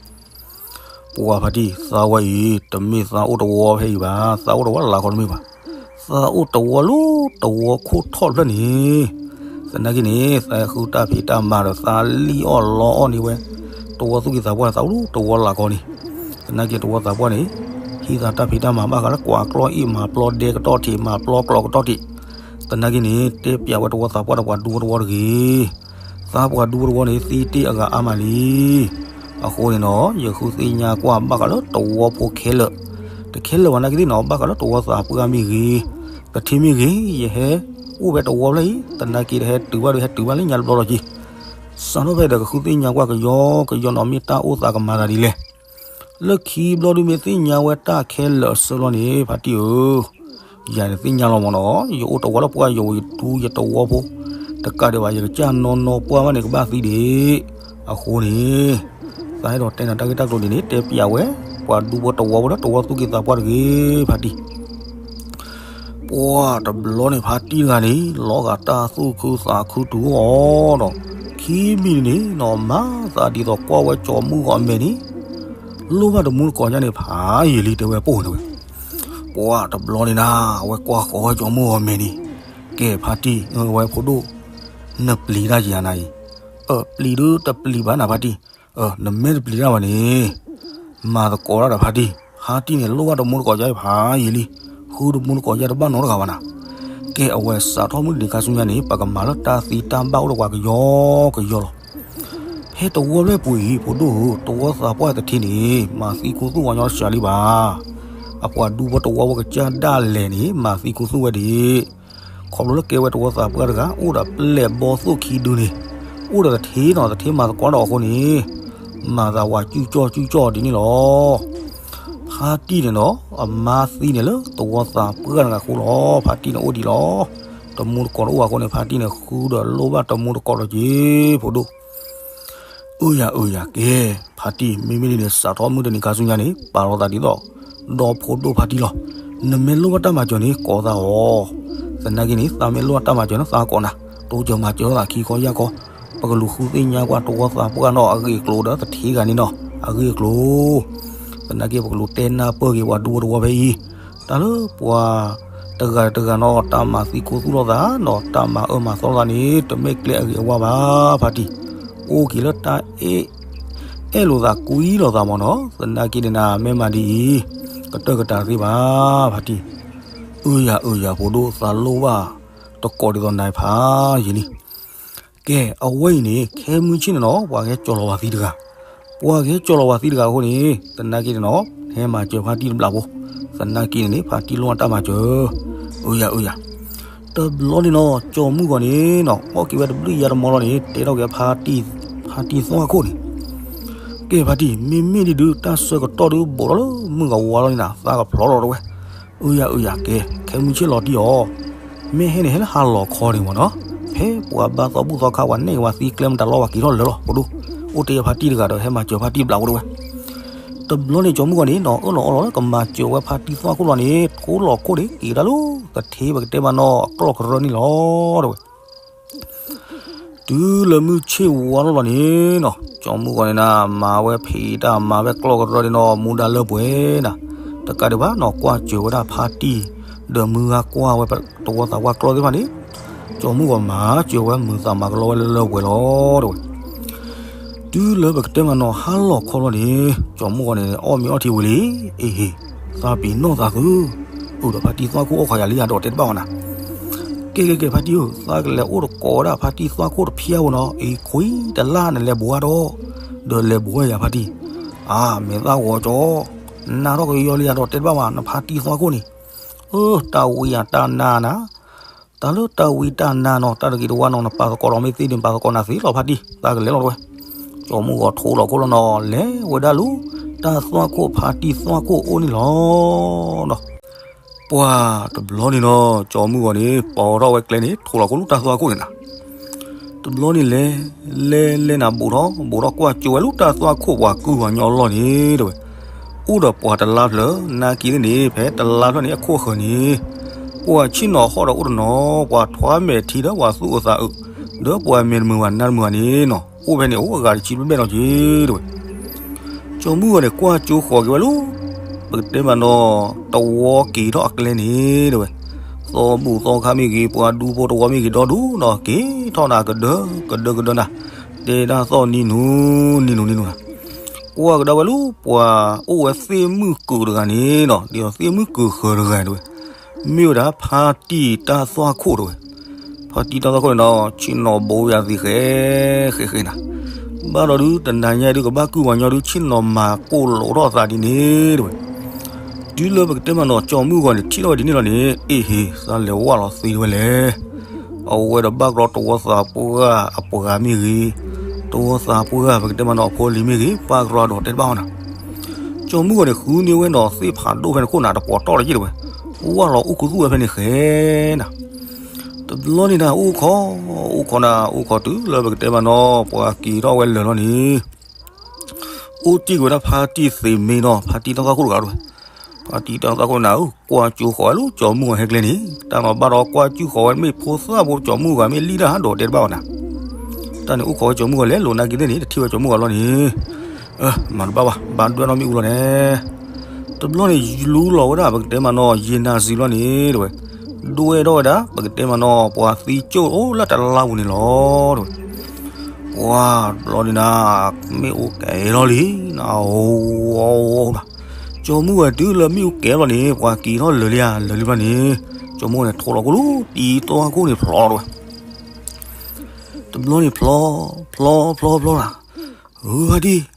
ပှၤဖါတံၢ် သးဝဲအံၤ တမ့ၢ်သးအိၣ်တဝီဖဲအံၤဘၣ်, သးအိၣ်တဝီလၢ်ခီတမ့ၢ်ဘၣ်. သးအိၣ်တဝီလၢတဝီခိၣ်ထီၣ်တဖျၢၣ်န့ၣ်, သနာ်က့န့ၣ် သးဃုတၢ်ဖံးတၢ်မၤဒီး သးလံၣ်အီၣ်လီအီၣ်န့ၢ်ဝဲ တဝီသူၣ်က့သးပှၢ် သးအိၣ်လၢတဝီလၢ်ကီးန့ၣ်, သနာ်က့တဝီသးပှၢ်န့ၣ် ဟံးသးတၢ်ဖံးတၢ်မၤဘၣ်ဃးလၢကွၢ်ကျီၢ်အ့ၣ် မၤပျီဒဲကတီၢ်ထံး မၤပျီကျီကတီၢ်ထံး, သနာ်က့န့ၣ် တဲပျးဝဲတဝီသးပှၢ်ဒီးပှၤဒူဖိတဝီတဂ့ၤ. သးပှၤဒူဖိတဝီန့ၣ် သံတ့ၢ်အဂၤအါမးလံ. အဃိန့ၣ်နီၤ ယဃုသ့ၣ်ညါကွၢ်ဘၣ်ဃးလၢတဝီဖိခဲလၢာ်, တခဲလၢာ်ဘၣ်နာ်က့သ့ၣ်နီၤ ဘၣ်ဃးလၢတဝီသးပှၢ်မ့ၢ်ဂ့ၤ, တထံမ့ၢ်ဂ့ၤ, ယဟဲအိၣ်ဖဲတဝီဖျၢၣ်အံၤ သနာ်က့တဟဲတုၤဘၣ်ဒီး ဟဲတုၤဘၣ်လၢညါတဘျီလီၤက့ၤ. စးထီၣ်ဖဲဒီးကဃုသ့ၣ်ညါကွၢ်ကယီကယီနီၤ မ့ၢ်တၢ်အိၣ်သးကမၤသးဒ်လဲၣ်. လၢခံဘျီဒုမ့ၢ်သ့ၣ်ညါဝဲတၢ်ခဲလၢာ်အဆၢလီၤန့ၣ် ဖါတံၢ်ဧၢ, ယၤန့ၣ်သ့ၣ်ညါလီၤမ့ၢ်နီၤ ယအိၣ်တဝီလၢပှၢ် ယဝဲယဒူယတဝီဖိ, တကးဒံးဘၣ် ယကစၢ်နီၢ်နီၢ်ပှၢ်ဘၣ်န့ၣ် ကဘၣ်သံဒံး. အဃိန့ၣ် သးအဲၣ်ဒိးတဲနၤတၢ်ဂ့ၢ်တၢ်ကျိၤဒ်န့ၣ် တဲပျးဝဲ ပှၤဒူဖိတဝီဖိဒီးတဝီသူၣ်က့သးပှၢ်တဂ့ၤ ဖါတံၢ်. ပှၢ်တဘျီန့ၣ် ဖါတံၢ်တဂၤန့ၣ် လီၤဂာ်တၢ်သူၣ်ခုသးခုတုၤအီၤဒီး ခံမံၤန့ၣ်နီၤ မၤသးဒ်သိးကွၢ်ဝဲကၠီၤမုၢ်ဂီၤအမဲာ်န့ၣ် လိၣ်ဘၣ်တမူတကိးညါန့ၣ် ဖးယံာ်လံ တဲဝဲပိၢ်န့ၣ်ဝဲ. ပှၢ်တဘျီန့ၣ်နၤ အဝဲကွၢ်ဃီၤဝဲကၠီၤမုၢ်ဂီၤအမဲာ်န့ၣ်, ကဲဖါတံၢ် ဝဲဖိဒိၣ်, နပျံၤတၢ်ယၤနၤအံၤ, အၢ ပျံၤဒုတပျံၤဘၣ်နၤဖါတံၢ်, နမ့ၢ်တပျံၤတၢ်ဘၣ်န့ၣ် မၤသကိးတၢ်ဒီးဖါတံၢ်, ဖါတံၢ်န့ၣ် လိၣ်ဘၣ်တမူတကိးညါဖးယံာ်လံ, ဃုတမူတကိးညါတဘၣ်နီတဂၤဘၣ်နၤ. ကဲအဝဲစးထီၣ်မုၢ်တနံၤခါဆူညါန့ၣ် ပကမၤလၢတၢ်သံတၢ်ဘၣ်အိၣ်ဒီးပှၤကယီကယီလီၤ. ဖဲတဝီဖျၢၣ်ပူၤအံၤ ဖိဒိၣ်ဧၢ, တဝီသးပှၢ်တထံန့ၣ် မၤသံခူသူၣ်ဝဲညီတစှၤလံဘၣ်. အပှၤဒူဖိတဝီဖိကစၢ်ဒၣ်လဲာ်န့ၣ် မၤသံခူသူၣ်ဝဲဒံး ခီဖျိလၢကဲဝဲတဝီသးပှၢ်တဂၤ အိၣ်ဒီးပျဲၢ်ဘီသိၣ်ခံဒုန့ၣ်, အိၣ်ဒီးတထံနီၤ တထံမၤသကိးဒီးအဃိန့ၣ်, မၤသးဝဲကၠူၣ်ကၠီၣ်ကၠူၣ်ကၠီၣ်ဒ်န့ၣ်လီၤ. ဖါတံၢ်န့ၣ်ဒီး အမါသံန့ၣ်လၢတဝီသးပှၢ်တဂၤဃိလီၤ. ဖါတံၢ်န့ၣ်အိၣ်ဒံးလီၤ. တမူတကိးတအိၣ်ဘၣ်အဃိန့ၣ် ဖါတံၢ်န့ၣ် ဃုဒီးလိၣ်ဘၣ်တမူတကိးလီၤက့ၤ ဖိဒိၣ် အၢယၤအၢယၤကဲ, ဖါတံၢ် မ့မ့ၢ်ဒ်န့ၣ် စးထီၣ်မုၢ်တနံၤခါဆူညါန့ၣ် ပာ်လီၤသးဒ်သိး ဒီဖိဒိၣ်ဖါတံၢ်လီၤ. နမ့ၢ်လိၣ်ဘၣ်တၢ်မၤစၢၤန့ၣ် ကိးသးအီၤ, သနာ်က့န့ၣ် သးမ့ၢ်လိၣ်ဘၣ်တၢ်မၤစၢၤန့ၣ် သးကိးနၤ, တိစၢၤမၤစၢၤလိာ်သးခံခီယၢ်ခီ, ပကလူၤဃုသ့ၣ်ညါကွၢ်တဝီသးပှၢ်နီၤ အဂ့ၢ်အကျိၤဒီးသထ့ဂၤန့ၣ်နီၤ အဂ့ၢ်အကျိၤ သနာ်က့ ပကလူၤတဲနၢ်ပၢၢ်က့ၤပှၤဒူဖိတဝီဖဲအံၤ, တၢ်လၢပှၤတဂၤတဂၤနီၤ တၢ်မၤသံခူသူၣ်လိာ်သးနီၤ တၢ်မၤအၢမၤသီလိာ်သးန့ၣ် တမ့ၢ်ကျဲအဂ့ၤအဝါဘၣ် ဖါတံၢ်, အိၣ်က့ၤလၢတၢ်အဲၣ် အဲၣ်လိာ်သးကွံလိာ်သးမ့ၢ်နီၤ သနာ်က့န့ၣ်နၤ မ့ၢ်မၤဒ်အံၤ ကတၢၢ်ကတၢၢ်သ့ဘၣ် ဖါတံၢ်, အၢယၤအၢယၤ ဖိဒိၣ် သးလိၣ်ဘၣ်တကိးဒ်သိးနၤဖးယံာ်လံ ကဲ အဝဲအံၤန့ၣ် ခဲမုၢ်ဆ့ၣ်န့ၣ်နီၤ ပှၤကဟဲကၠီၤလီၤပှၤသံတဂၤ, ပှၤကဟဲကၠီၤလီၤပှၤသံတဂၤအဃိန့ၣ် သနာ်က့န့ၣ်နီၤ ဟဲမၤစၢၤဖါတံၢ်တဘျီဖိ, သနာ်က့န့ၣ်န့ၣ် ဖါတံၢ်လိၣ်ဘၣ်တၢ်မၤစၢၤ, အၢယၤအၢယၤ, တဘျီန့ၣ်နီၤ ကၠီၤမုၢ်ဂီၤန့ၣ်နီၤ အီၣ်က့ၤဝဲတဘျုးယါတမီလီၤန့ၣ် တဲထီၣ်က့ၤဖါတံၢ်, ဖါတံၢ်သွၣ်ခိၣ်န့ၣ်, ကဲဖါတံၢ် မ့မ့ၢ်ဒ်ဒုး တၢ်ဆၢကတီၢ်ဒုးဘူးထီၣ်လၢမုၢ်ဂီၤဝါလီၤန့ၣ်နၤ သးကဖျီလီၤတဝဲ, အၢယၤအၢယၤ ကဲ ခဲမုၢ်ဆ့ၣ်လီၤတံၢ်အီၤ, မ့ၢ်ဟဲန့ၣ်ဟဲလၢဟါလီၤခီန့ၣ်မ့ၢ်နီၤ, ဖဲပှၤဘါသီဘူၣ်သီခါ ပှၤနဲၣ်က့ၤပှၤသံကျဲမတၤလီၤ ပှၤက့ၤထီၣ်လၢာ်လီၤ ဖိဒိၣ်, အိၣ်တ့ၢ်ဖါတံၢ်တဂၤဒီး ဟဲမၤစၢၤဖါတံၢ်တဘျီဖိတဝဲ, တဘျီန့ၣ် ကၠီၤမုၢ်ဂီၤန့ၣ်နီၤ အၢၣ်လီၤအီလီၤလၢကမၤစၢၤဝဲဖါတံၢ်သွၣ်ခိၣ်လီၤန့ၣ် ထိလီၤခိၣ်န့ၣ် က့ၤဒၣ်လၢ သထ့ပကတဲမးနီၤ အကျီၢ်ကရၢန့ၣ်လီၤ တဝဲ တုၤလၢမုၢ်ဆ့ၣ်ဝါလီၤလီၤန့ၣ်နီၤ ကၠီၤမုၢ်ဂီၤန့ၣ်နၤ မၤဝဲဖံးတၢ်မၤဝဲကျီၢ်ကရၢန့ၣ်နီၤ မူဒါလၢပှဲၤနၤ, တကးဒံးဘၣ်နီၤ ကွၢ်စၢၤဝဲဒၣ်ဖါတံၢ် ဒီးမုၢ်ဂၤကွၢ်ဝဲတဝီသးပှၢ်ကျီၢ်သ့ၣ်တဖၣ်န့ၣ်, ကၠီၤမုၢ်ဂီၤမၤစၢၤဝဲမုာ်သးမၤကလီဝဲလၢလၢပှဲၤပှဲၤလီၤ တဝဲ တုၤလၢပကတဲမးနီၤ ဟါလီၤခီလီၤန့ၣ် ကၠီၤမုၢ်ဂီၤန့ၣ် အီၣ်မ့ၤအီထံဝံၤလံ, အ့ဟ့, သးပ့ၤနီၣ်သးသု, အိၣ်ဒီးဖါတံၢ်သွၣ်ခိၣ်အီၣ်ခီယၤလံယၤဒီးတဲတဘၣ်ဝဲနၤ, ကဲကဲကဲ ဖါတံၢ်ဧၢ, သးကလဲၤအိၣ်တကိးဝဲဒၣ်ဖါတံၢ်သွၣ်ခိၣ်တဖျၢၣ်ဧိၤနီၤ, အ့ခွံတလါန့ၣ်လဲၤဘိးဝဲဒီး, ဒီးလဲၤဘိးဝဲယၤဖါတံၢ်, အါ မ့ၢ်သးဂီၤကၠီၤ, နၤထီၣ်ကယီလံယၤဒီးတဲတဘၣ်ဝဲ နဖါတံၢ်သွၣ်ခိၣ်န့ၣ်, အၢ တၢ်ဝံယၤတၢ်နါနၤ တၢ်လၢတၢ်ဝံတၢ်နါနီၤ တၢ်တဂ့ၤတဝါနီၤ နပာ်သကိးဒီးမ့ၢ်သ့န့ၣ် ပာ်သကိးနၤသ့လီၤဖါတံၢ် သးကလဲၤလီၤတဝဲ, ကၠီၤမုၢ်ဂီၤထိလီၤခိၣ်လီၤနီၤ လဲၤဝဲဒၣ်လၢ တၢ်သွၣ်ခိၣ်ဖါတံၢ်သွၣ်ခိၣ်အိၣ်န့ၣ်လီၤနီၤ, ပှၤတဘျီန့ၣ်နီၤ ကၠီၤမုၢ်ဂီၤန့ၣ် ပိာ်ထီၣ်ဝဲကျဲန့ၣ် ထိလီၤခိၣ်လၢတၢ်သွၣ်ခိၣ်န့ၣ်နၤ တဘျီန့ၣ်လဲၤ လဲၤလဲၤနၤဘူးထီၣ် ဘူးထီၣ်ကွၢ်ကၠိဝဲလၢတၢ်သွၣ်ခိၣ်ပှၤကုၢ်ပှၤညီအလီၢ်န့ၣ် တဲဝဲ, အိၣ်ဒီးပှၤတလါဖျၢၣ် နာ်က့န့ၣ်န့ၣ် ဖဲတလါဖျၢၣ်န့ၣ်အခိၣ်ဃၢၤန့ၣ် ပှၤဆ့ၣ်နီၤဟီၣ်ဒီးအိၣ်တနီၤ ပှၤထွါမဲာ်ထံဒီးပှၤသူၣ်အုးသးအုး ဒီးပှၤမဲာ်တမုာ်ဘၣ်နါတမုာ်ဘၣ်န့ၣ်နီၤ အိၣ်ဖဲန့ၣ်အိၣ်အဂၤတဆံဘျဲၣ်ဘျဲၣ်လီၤက့ၤ တဲဝဲ ကၠီၤမုၢ်ဂီၤန့ၣ် ကွၢ်ကၠိဃီၤက့ၤဝဲလၢ ပကတဲမးနီၤ တဝီက့ၤထီၣ်အကျဲန့ၣ် တဲဝဲ, သီဘူၣ်သီခါမ့ၢ်ဂ့ၤ, ပှၤဒူဖိတဝီမ့ၢ်ဂ့ၤ, ဒီဒူၣ်ဒီးက့ၤထီၣ်နၤကဒၢကဒၢကဒၢနၤ, တဲဒၣ်သီၣ်နံၤနူၤနံၤနူၤနံၤနူၤနၤ, ကွၢ်ကဒါဝဲလၢပှၤအိၣ်ဝဲသ့ၣ်မုၣ်ကုာ်တဂၤန့ၣ်နီၤ, ဒ်သိးသ့ၣ်မုၣ်ကုာ်ဃၢၤတဂၤတဝဲ, မ့ၢ်ဝဲဒၣ်ဖါတံၢ်တၢ်သွၣ်ခိၣ်တဝဲ. ဖါတံၢ်တၢ်သွၣ်ခိၣ်န့ၣ်နီၤ ဆ့ၣ်နီၤဘိယၤသံးဃဲဃဲဃဲနၤ, ဘၣ်ဒီးဒုးတနၤညါဒုးကဘၣ်ကုၢ်ဝၤညီဒုး ဆ့ၣ်နီၤမၤကိၢ်လိာ်ထီၣ်သးဒ်န့ၣ်တဝဲ. တုၤလၢပကတဲမးနီၤ ကၠီမုၢ်ဂီၤန့ၣ် ထံၣ်ထီၣ်ဝဲဒ်န့ၣ်လီၤန့ၣ် အ့ၣ်ဟ့ၣ် သးလဲၤဝၢ်လီၤသ့တဝဲလဲၣ်. အဝဲဒီးဘၣ်ကရီတဝီသးပှၢ်အပှၤမ့ၢ်ဂ့ၤ, တဝီသးပှၢ်ပကတဲမးနီၤ အဖိအလံၤမ့ၢ်ဂ့ၤ ပၢ်ကရီဒီးတဲတဘၣ်အီၤနၤ. ကၠီမုၢ်ဂီၤန့ၣ် ဃုန့ၢ်ဝဲနီၤ သ့ၣ်ဖးဒိၣ်ဖဲန့ၣ်ခိၣ်နၤ တပှီၤတီၢ်လၢၤတဝဲ, ဝၢ်လီၤအိၣ်ခူသူၣ်ဝဲဖဲန့ၣ်ဃဲနၤ. တဘျီန့ၣ်နၤ အိၣ်ခိး, အိၣ်ခိးနၤ အိၣ်ခိးတုၤလၢပကတဲမးနီၤ ပှၤက့ၤထီၣ်ဝဲလၢာ်လီၤန့ၣ် အိၣ်တ့ၢ်ကွံာ်ဝဲဒၣ်ဖါတံၢ်သ့မ့ၢ်နီၤ ဖါတံၢ်တၢ်သွၣ်ခိၣ်တဂၤတဝဲ. ဖါတံၢ်တၢ်သွၣ်ခိၣ်နၤဧၢ ကွၢ်ကၠူဃီၤဝဲလၢကၠီမုၢ်ဂီၤဟဲကျဲန့ၣ် တၢ်နီၤဘၣ်ဒီးကွၢ်ကၠူဃီၤဝဲ မ့ၢ်ဖိသၣ်ဖိကၠီမုၢ်ဂီၤမ့ၢ်လံၣ်တၢ်ဟးဒီးတဲတဘၣ်အီၤနၤ. တၢ်န့ၣ်အိၣ်ခိးဝဲကၠီမုၢ်ဂီၤလဲၤလိာ်နာ်က့သ့ၣ်န့ၣ် တထံၣ်ဝဲကၠီမုၢ်ဂီၤလီၤန့ၣ် မၤတဘၣ်ဘၣ် ဘၣ်ဒွဲၣ်ထီၣ်မ့ၣ်အူလီၤန့ၣ်. တဘျီန့ၣ်လူလီၤဝဲဒၣ် ပကတဲမးနီၤ ယံာ်နၤစံးဘျီန့ၣ်တဝဲ, ဒွဲၣ်ထီၣ်ဝဲဒၣ် ပကတဲမးနီၤ ပှၤသံကၠိၣ်အိၣ်လၢတလါပူၤန့ၣ်လီၤတဝဲ. ပှၤတဘျီန့ၣ်နၤ မ့ၣ်အူကဲထီၣ်လံနၤ, အိၣ်အိၣ်အိၣ်, ကၠီမုၢ်ဂီၤတုၤလၢမ့ၣ်အူကဲဘျီန့ၣ် ပှၤက့ၤထီၣ်လၢာ်လံဧါ လၢာ်လံဘျီန့ၣ် ကၠီမုၢ်ဂီၤန့ၣ် ထိးလီၤခိၣ်လီၤ တံၤသွၣ်ခိၣ်န့ၣ်ဖျီတဝဲ. တဘျီန့ၣ်ဖျီ, ဖျီဖျီဖျီနၤ, ဧၢ ဖါတံၢ်,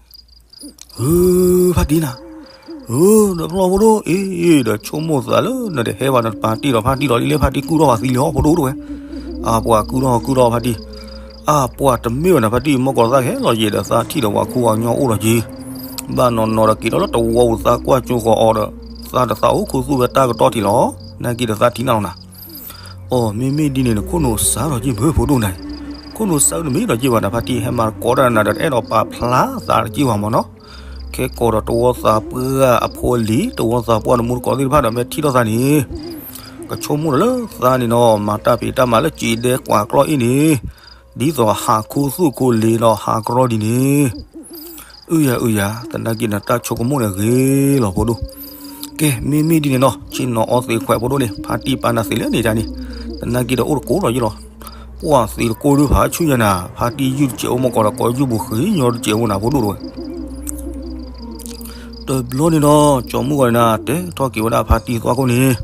ဧၢ ဖါတံၢ်နၤ, ဧၢ ဒီးဖျီဖိဒိၣ် အ့ၣ် ဒီးဆိကမိၣ်သးလၢနတဟဲဘၣ်နတပာ်တ့ၢ်ဒီးဖါတံၢ်ဒီးလံလဲၣ် ဖါတံၢ်ကူၣ်ထီၣ်ပှၤသံလံဟီၣ်ဖိဒိၣ်တဝဲ. အပှၤကူၣ်ထီၣ်ကူၣ်ထီၣ်ဖါတံၢ်, အပှၤတမ့ၢ်ဝဲနၤဖါတံၢ် မီၢ်ကီးသးကဟဲလီၤယဲၢ်ဒီးသးထံၣ်ဒီးပှၤခူပှၤကညီအိၣ်လီၤက့ၤ, ဘၣ်နီၢ်နီၢ်ဒီးက့ၤဒီးလၢတဝီပူၤသးကွၢ်ကၠိဃီၤအီၤဒီး သးတသးအိၣ်ခူသူၣ်ဝဲတၢ်ကတီၢ်ထံးလီၤ, နာ်က့ဒီးသးထံၣ်နၤလီၤနၤ. အိ မ့မ့ၢ်ဒ်န့ၣ်နခိၣ်နူာ်စးထီၣ်က့ၤမ့ၢ်ဖိဒိၣ်နၤ, ခိၣ်နူာ်စးနမ့ၢ်ဒီးက့ၤဘၣ်နၤဖါတံၢ် ဟဲမၤကိးတၢ်နၤဒီးတအဲၣ်ဒိးပာ်ဖျါသးတက့ၤဘၣ်မၢ်နီၤ. ခဲကိးဒီးတဝီသးပှၢ်အဖိအလံၤ တဝီသးပှၢ်နမူတကိးသ့ၣ်တဖၣ်ဒီးမ့ၢ်ထံၣ်ထီၣ်သးန့ၣ် ကဆိကမိၣ်ဒီးလၢသးန့ၣ်နီၤ မၤတၢ်ဖံးတၢ်မၤလၢစံးဒဲကွၢ်ကျီၢ်အ့ၣ်န့ၣ် ဒ်သိးဟးခူသူၣ်ခူလ့ၤဒီးဟးကရီဒ်န့ၣ် အုယၤအုယၤ သနာ်က့နတၢ်ဆိကမိၣ်န့ၣ်ဂ့ၤလီၤဖိဒိၣ်. ကဲ မ့မ့ၢ်ဒ်န့ၣ်နီၤ ဆ့ၣ်နီၤအီသံးခွဲးဖိဒိၣ်န့ၣ် ဖါတံၢ်ပာ်နၤသ့လၢန့ၣ်တၢ်န့ၣ် သနာ်က့ဒီးအိၣ်တကိးလီၤယ့ၢ်လီၤ. ပှၤသံးတကိးဒုးဖးဆူညါနၤ ဖါတံၢ်ယုၢ်တစဲးအိၣ်မီၢ်ကီးဒီးကိးယုၢ်ပူၤဃ့ညီတစဲးအိၣ်နၤဖိဒိၣ်တဝဲ. တဘျီန့ၣ်နီၤ ကၠီမုၢ်ဂီၤန့ၣ်နၤ တဲထီၣ်က့ၤဝဲဒၣ်ဖါတံၢ်သွၣ်ခိၣ်န့ၣ်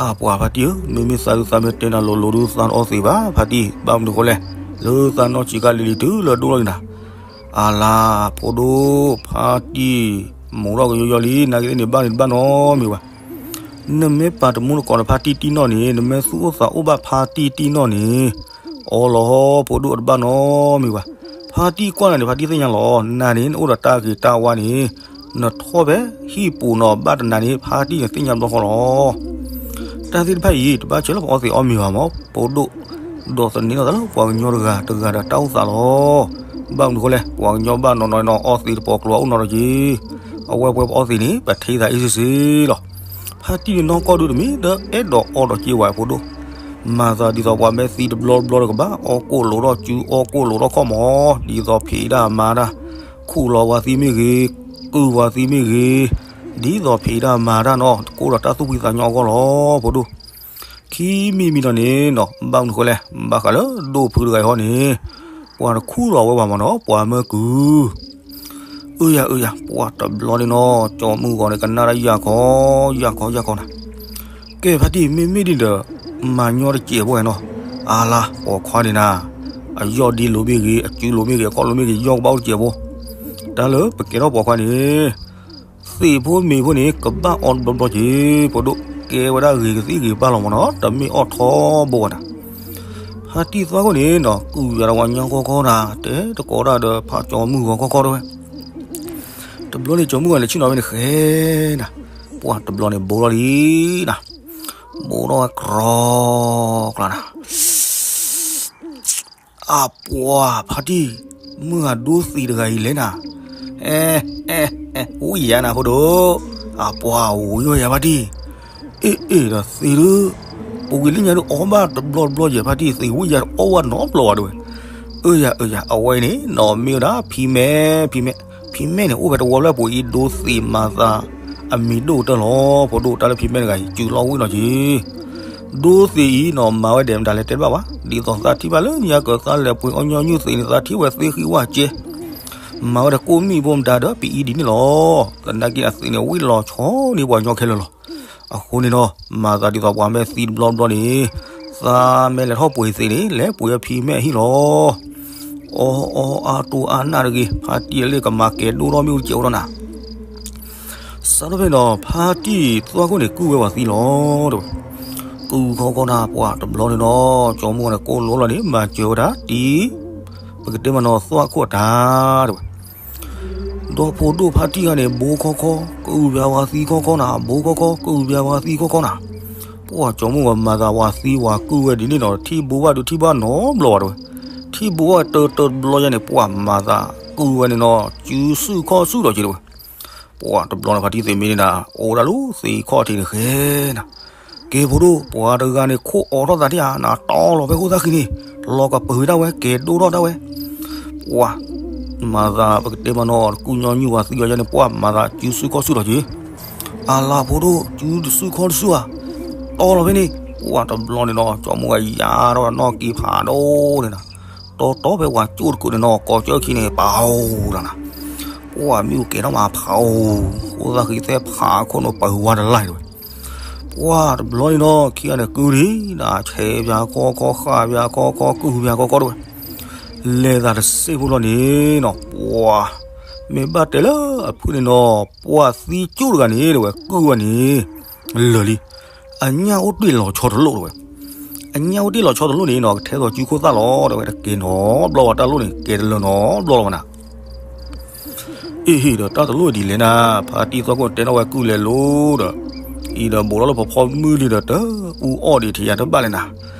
အပှၤဖါတံၢ်ဧၢ မ့မ့ၢ်သးဒုးသးမ့ၢ်တဲနၤလိၤလိၤဒုးသးတအီသံးဘၣ် ဖါတံၢ် ဘၣ်မနုၤဃိလဲၣ် လၢသးနီၢ်ဆံးကါလံၤလံၤတုၤလၢဒိၣ်လီၤန့ၣ်နၤ. အလၤ ဖိဒိၣ် ဖါတံၢ် မိၢ်ထီၣ်ကယီယီလံ နာ်က့သ့ၣ်န့ၣ် ဘၣ်န့ၣ်တဘၣ်နီတမံၤဘၣ်. နမ့ၢ်ပာ်တမူတကိးဒီးဖါတံၢ်တံၢ်နီၢ်န့ၣ် နမ့ၢ်သူၣ်အိၣ်သးအိၣ်ဘၣ်ဖါတံၢ်တံၢ်နီၢ်န့ၣ် အီလီၤ ဖိဒိၣ်တဘၣ်နီတမံၤဘၣ်. ဖါတံၢ်ကွၢ်နၤန့ၣ် ဖါတံၢ်သ့ၣ်ညါလီၤ နၤန့ၣ် နအိၣ်ဒီးတၢ်ဂ့ၤတၢ်ဝါန့ၣ် နထီၣ်ဖဲဟံၣ်ပူၤနီၤ ဘၣ်တနၤန့ၣ် ဖါတံၢ်န့ၣ်သ့ၣ်ညါဘျီဃီလီၤ. တၢ်သ့ၣ်တဖၣ်အံၤ တဘၣ်ဆၢလၢပအီသံးအီမ့ၤဘၣ်မၢ် ဖိဒိၣ်, ဒီးသန့ၤထီၣ်သးလၢပှၤကညီတဂၤတဂၤဒီးတၢ်အိၣ်သးလီၤ. ဘၣ်မနုၤဃိလဲၣ် ပှၤကညီဘၣ်နီၢ်နီၢ်နီၤ အီသံးတပီၤကျိၤအိၣ်နီတဂၤက့ၤ. အဝဲပှဲၤပအီသံးန့ၣ် ပထံၣ်သးအ့ၣ်စ့ၢ်စ့ၢ်လီၤ. ဖါတံၢ်န့ၣ်နီၢ်ကီၢ်ဒုတမ့ၢ်တအဲၣ်ဒိးအီဒီးက့ၤဝဲဖိဒိၣ်, မၤသးဒ်သိးပှၤမ့ၢ်သံတဘျီတဘျီဒီးကဘၣ်အီကိၣ်လိာ်ထီၣ်ကၠူအီကိၣ်လိာ်ထီၣ်ခီၣ်မၢ်, ဒ်သိးဖံးတၢ်မၤတၢ်, ခူၣ်လီၤပှၤသံမ့ၢ်ဂ့ၤ, ကုၢ်ပှၤသံမ့ၢ်ဂ့ၤ, ဒ်သိးဖံးတၢ်မၤတၢ်နီၤ တကိးဒီးတၢ်သူၣ်ဖှံသးညီအဂီၢ်လီၤ ဖိဒိၣ်. ခံမံၤမံၤဒီးန့ၣ်နီၤ ဘၣ်မနုၤဃိလဲၣ် ဘၣ်ဃးလၢဒိၣ်ဖုတဂၤအံၤဟီန့ၣ် ပှၤတခူၣ်လီၤဝဲဘၣ်မၢ်နီၤ ပှၤမၢကုၤ အၢယၤအၢယၤ ပှၤတဘျီန့ၣ်နီၤ ကၠီမုၢ်ဂီၤန့ၣ် ကနၣ်တၢ်ယၢ်ခီ ယၢ်ခီ ယၢ်ခီနၤ. ကဲ ဖါတံၢ် မ့မ့ၢ်ဒ်ဒီး မၤညီတစဲးဖိနီၤ, အါလါ ပိာ်ခွါန့ၣ်နၤ, အယီၢ်ဒ့လိာ်မ့ၢ်ဂ့ၤ, အစုလိာ်မ့ၢ်ဂ့ၤ, အကီၢ်လိာ်မ့ၢ်ဂ့ၤ, ယီၢ်ကဘၣ်အိၣ်တစဲးဖိ, တၢ်လၢပကဲထီၣ်ပိာ်ခွါန့ၣ် သ့ၣ်ဖိမ့ၤဖိန့ၣ် ကဘၣ်အီတဘျီဘျီက့ၤ, ဖိဒိၣ်ကဲဝဲဒၣ်ဂ့ၤကသံၣ်ဂ့ၤပၢ်လီၤမၢ်နီၤ, တမ့ၢ်အီၣ်ထီဘိဘၣ်နၤ. ဖါတံၢ်သွါခိၣ်န့ၣ်နီၤ ကုၢ်ယၤတဝၤညီဃီဃီနၤ, တဲတကိးတၢ်ဒီးဖါကၠီမုၢ်ဂီၤဃီဃီတဝဲ. တဘျီန့ၣ်ကၠီမုၢ်ဂီၤန့ၣ် ဆ့ၣ်နီၤဝဲန့ၣ်ဃဲနၤ, ပှၤတဘျီန့ၣ်ဘိထီၣ်လံနၤ, ဘိထီၣ်ဝဲကြီကြီနၤ. အပှၤဖါတံၢ်, မုၢ်ဂၤဒိသံးတဂၤအံၤလဲၣ်နၤ, အဲ အဲ အဲ ဝံယၤနၤဖိဒိၣ်, အပှၤဝံယၤဖါတံၢ်, အ့ၣ် အ့ၣ် ဒီးသံးဒုး, ပူၤကွံာ်လၢညါဒုးအီၣ်ဘၣ်တဘျီတဘျီယဲၢ်ဖါတံၢ်သံးဝံယၤအီၣ်ဝဲနီတဘျီဘၣ်ဒိဝဲ, အၢယၤ အၢယၤ အဝဲအံၤန့ၣ်နီၤ မ့ၢ်ဝဲဒၣ်ဖံမဲ, ဖံမဲ, ဖံမဲန့ၣ် အိၣ်ဖဲတဝီဖျၢၣ်ပူၤအံၤဒိသံးမၤသး အမံၤဒိၣ်ကတၢၢ်လီၤ ဖိဒိၣ်တၢ်လၢဖံမဲတဂၤအံၤ စုလီၤဝံနီၤက့ၤ ဒိသ့ၣ်အံၤနီၤ မၤဝဲဒ်မတၤလဲၣ်တဲတဘၣ်ဘၣ်, ဒ်သိးသးထံၣ်ဘၣ်လၢညါကၢၤသးလဲၤပှ့ၤအီၣ်ညီနုၢ်သ့ၣ်န့ၣ် သးထံၣ်ဝဲသ့ဃံဝၣ်ကဲ, မၤဝဲဒၣ်ကိးမံၣ်ဖိမတၤဒီး ပအံၤဒ်န့ၣ်လီၤ. သနာ်က့အသ့ၣ်န့ၣ် ဝံၣ်လီၤဆီန့ၢ်ပှၤညီခဲလၢာ်လီၤ. အဃိန့ၣ်ဒီး မၤသးဒ်သိးပှၤမ့ၢ်သံတဘျီဘျီန့ၣ် သးမ့ၢ်လဲၤထီၣ်ပှ့ၤသ့ၣ်န့ၣ် လဲၤပှ့ၤအဖံးမဲာ်ဟံၣ်လီၤ. အီအီအါတိၢ်အါနၢ်တဂ့ၤ, ဖါတံၢ်လၢကမၤကဲၤဒိၣ်ထီၣ်မ့ၣ်အူတကဲးအိၣ်ဒီးနၤ စးထီၣ်ဖဲန့ၣ်ဒီး ဖါတံၢ်သွၣ်ခိၣ်န့ၣ် ကုၢ်ဝဲပှၤသံလီၤ တဲဝဲ. ကုၢ်ခီခီနၤ ပှၤတဘျီန့ၣ်ဒီး ကၠီမုၢ်ဂီၤန့ၣ် ကိးလိလီၤန့ၣ် မၤစၢၤဝဲဒၣ်တံၢ် ပကတဲမနီၤသွၣ်ခိၣ်အတၢ် တဲဝဲ. ဒီဖိဒိၣ်ဖါတံၢ်ဂၤန့ၣ် ဘိခီခီ ကုၢ်ပှၤသံခီခီနၤ, ဘိခီခီ ကုၢ်ပှၤသံခီခီနၤ. ပှၤကၠီမုၢ်ဂီၤမၤသးပှၤသံပှၤကုၢ်ဝဲဒ်န့ၣ်ဒီး ထံၣ်ဘိဘၣ်ဒုးထံၣ်ဘၣ်နီတဘျီဘၣ် တဲဝဲ. ထံၣ်ဘိဘၣ်တၢတၢတဘျီယါန့ၣ် ပှၤမၤသးကုၢ်ဝဲန့ၣ်နီၤ စုဆူၣ်ခီၣ်ဆူၣ်ဒီးက့ တဲဝဲ. ပှၤတဘျီန့ၣ် ဖါတံၢ်သ့ၣ်မ့ၢ်န့ၣ်နၤ အိၣ်ဒၣ်လၢသ့ၣ်ခီၣ်ထံးန့ၣ်ဃဲနၤ ကဲဖိဒိၣ် ပှၤတဂၤန့ၣ် ခိၣ်အိးထီၣ်သးထံၣ်ဧါ နတီလီၤဖဲဃိသၣ်ဃံန့ၣ် လီၤကပၢၤဝဲဒၣ်ဝဲ ကဲၤဒိၣ်ထီၣ်ဒၣ်ဝဲ. ပှၤမၤသးပကတဲမနီၤ တကုၢ်ညီနုၢ်ပှၤသံအီၤယါန့ၣ် ပှၤမၤသးစုဆူၣ်ခီၣ်ဆူၣ်ဒီးက့ အလၤဖိဒိၣ် စုတဆူၣ်ခီၣ်တဆူၣ်ဧါ တီလီၤဖဲန့ၣ်. ပှၤတဘျီန့ၣ်ဒီး ကၠီမုၢ်ဂီၤယါထီၣ်နီၢ်က့ၤဖးဒိၣ်န့ၣ်နၤ တီတီဖဲပှၤကၠိၣ်တခိၣ်န့ၣ်နီၤ ကိးကၠၢခံန့ၣ် ပၤဧိၤလီၤနၤ. ပှၤမ့ၣ်အူကဲၤထီၣ်မးဖးဧိၤ ဃိသၣ်ဃံသဲဖးခိၣ်န့ၣ် ပၢၤဝါတလါတဲဝဲ. ပှၤတဘျီန့ၣ်နီၤ ခံဂၤန့ၣ်ကုၢ်ဒံးနၤ ဆဲးပၠးခီခီ ဃၣ်ပၠးခီခီ ကုၢ်ပၠးခီခီတဲဝဲ. လဲၤသးတစဲးဖိလီၤန့ၣ်နီၤ ပှၤမ့ၢ်ဘၣ်တဲလၢအဖုၣ်န့ၣ်နီၤ ပှၤသံကၠိၣ်တဂၤန့ၣ်တဲဝဲ ကုၢ်ဝဲန့ၣ် လၢာ်လံ အညၣ်အိၣ်တ့ၢ်လီၤဆီတလိၣ်တဲဝဲ. အညၣ်အိၣ်တ့ၢ်လီၤဆီတလိၣ်န့ၣ်နီၤ ကထဲသိးစုခိၣ်သၣ်လီၤတဲဝဲ တကဲနီတဘျီဘၣ် တၢ်လိၣ်န့ၣ် ကဲတလၢနီတဘျီလီၤဘၣ်နၤ. အ့ဟ့ၣ်ဒီးတၢ်တလိၣ်အံၤဒ်လဲၣ်နၤ ဖါတံၢ်သီၣ်ခိၣ်တဲထီၣ်ဝဲကုၢ်လဲၤလိၤဒီး အံၤဒီးဘူးထီၣ်လၢဖီဖီမုၢ်လံဒီး တအူအီၣ်ဒံးထံၣ်ယၤတဘၣ်လဲၣ်နၤ.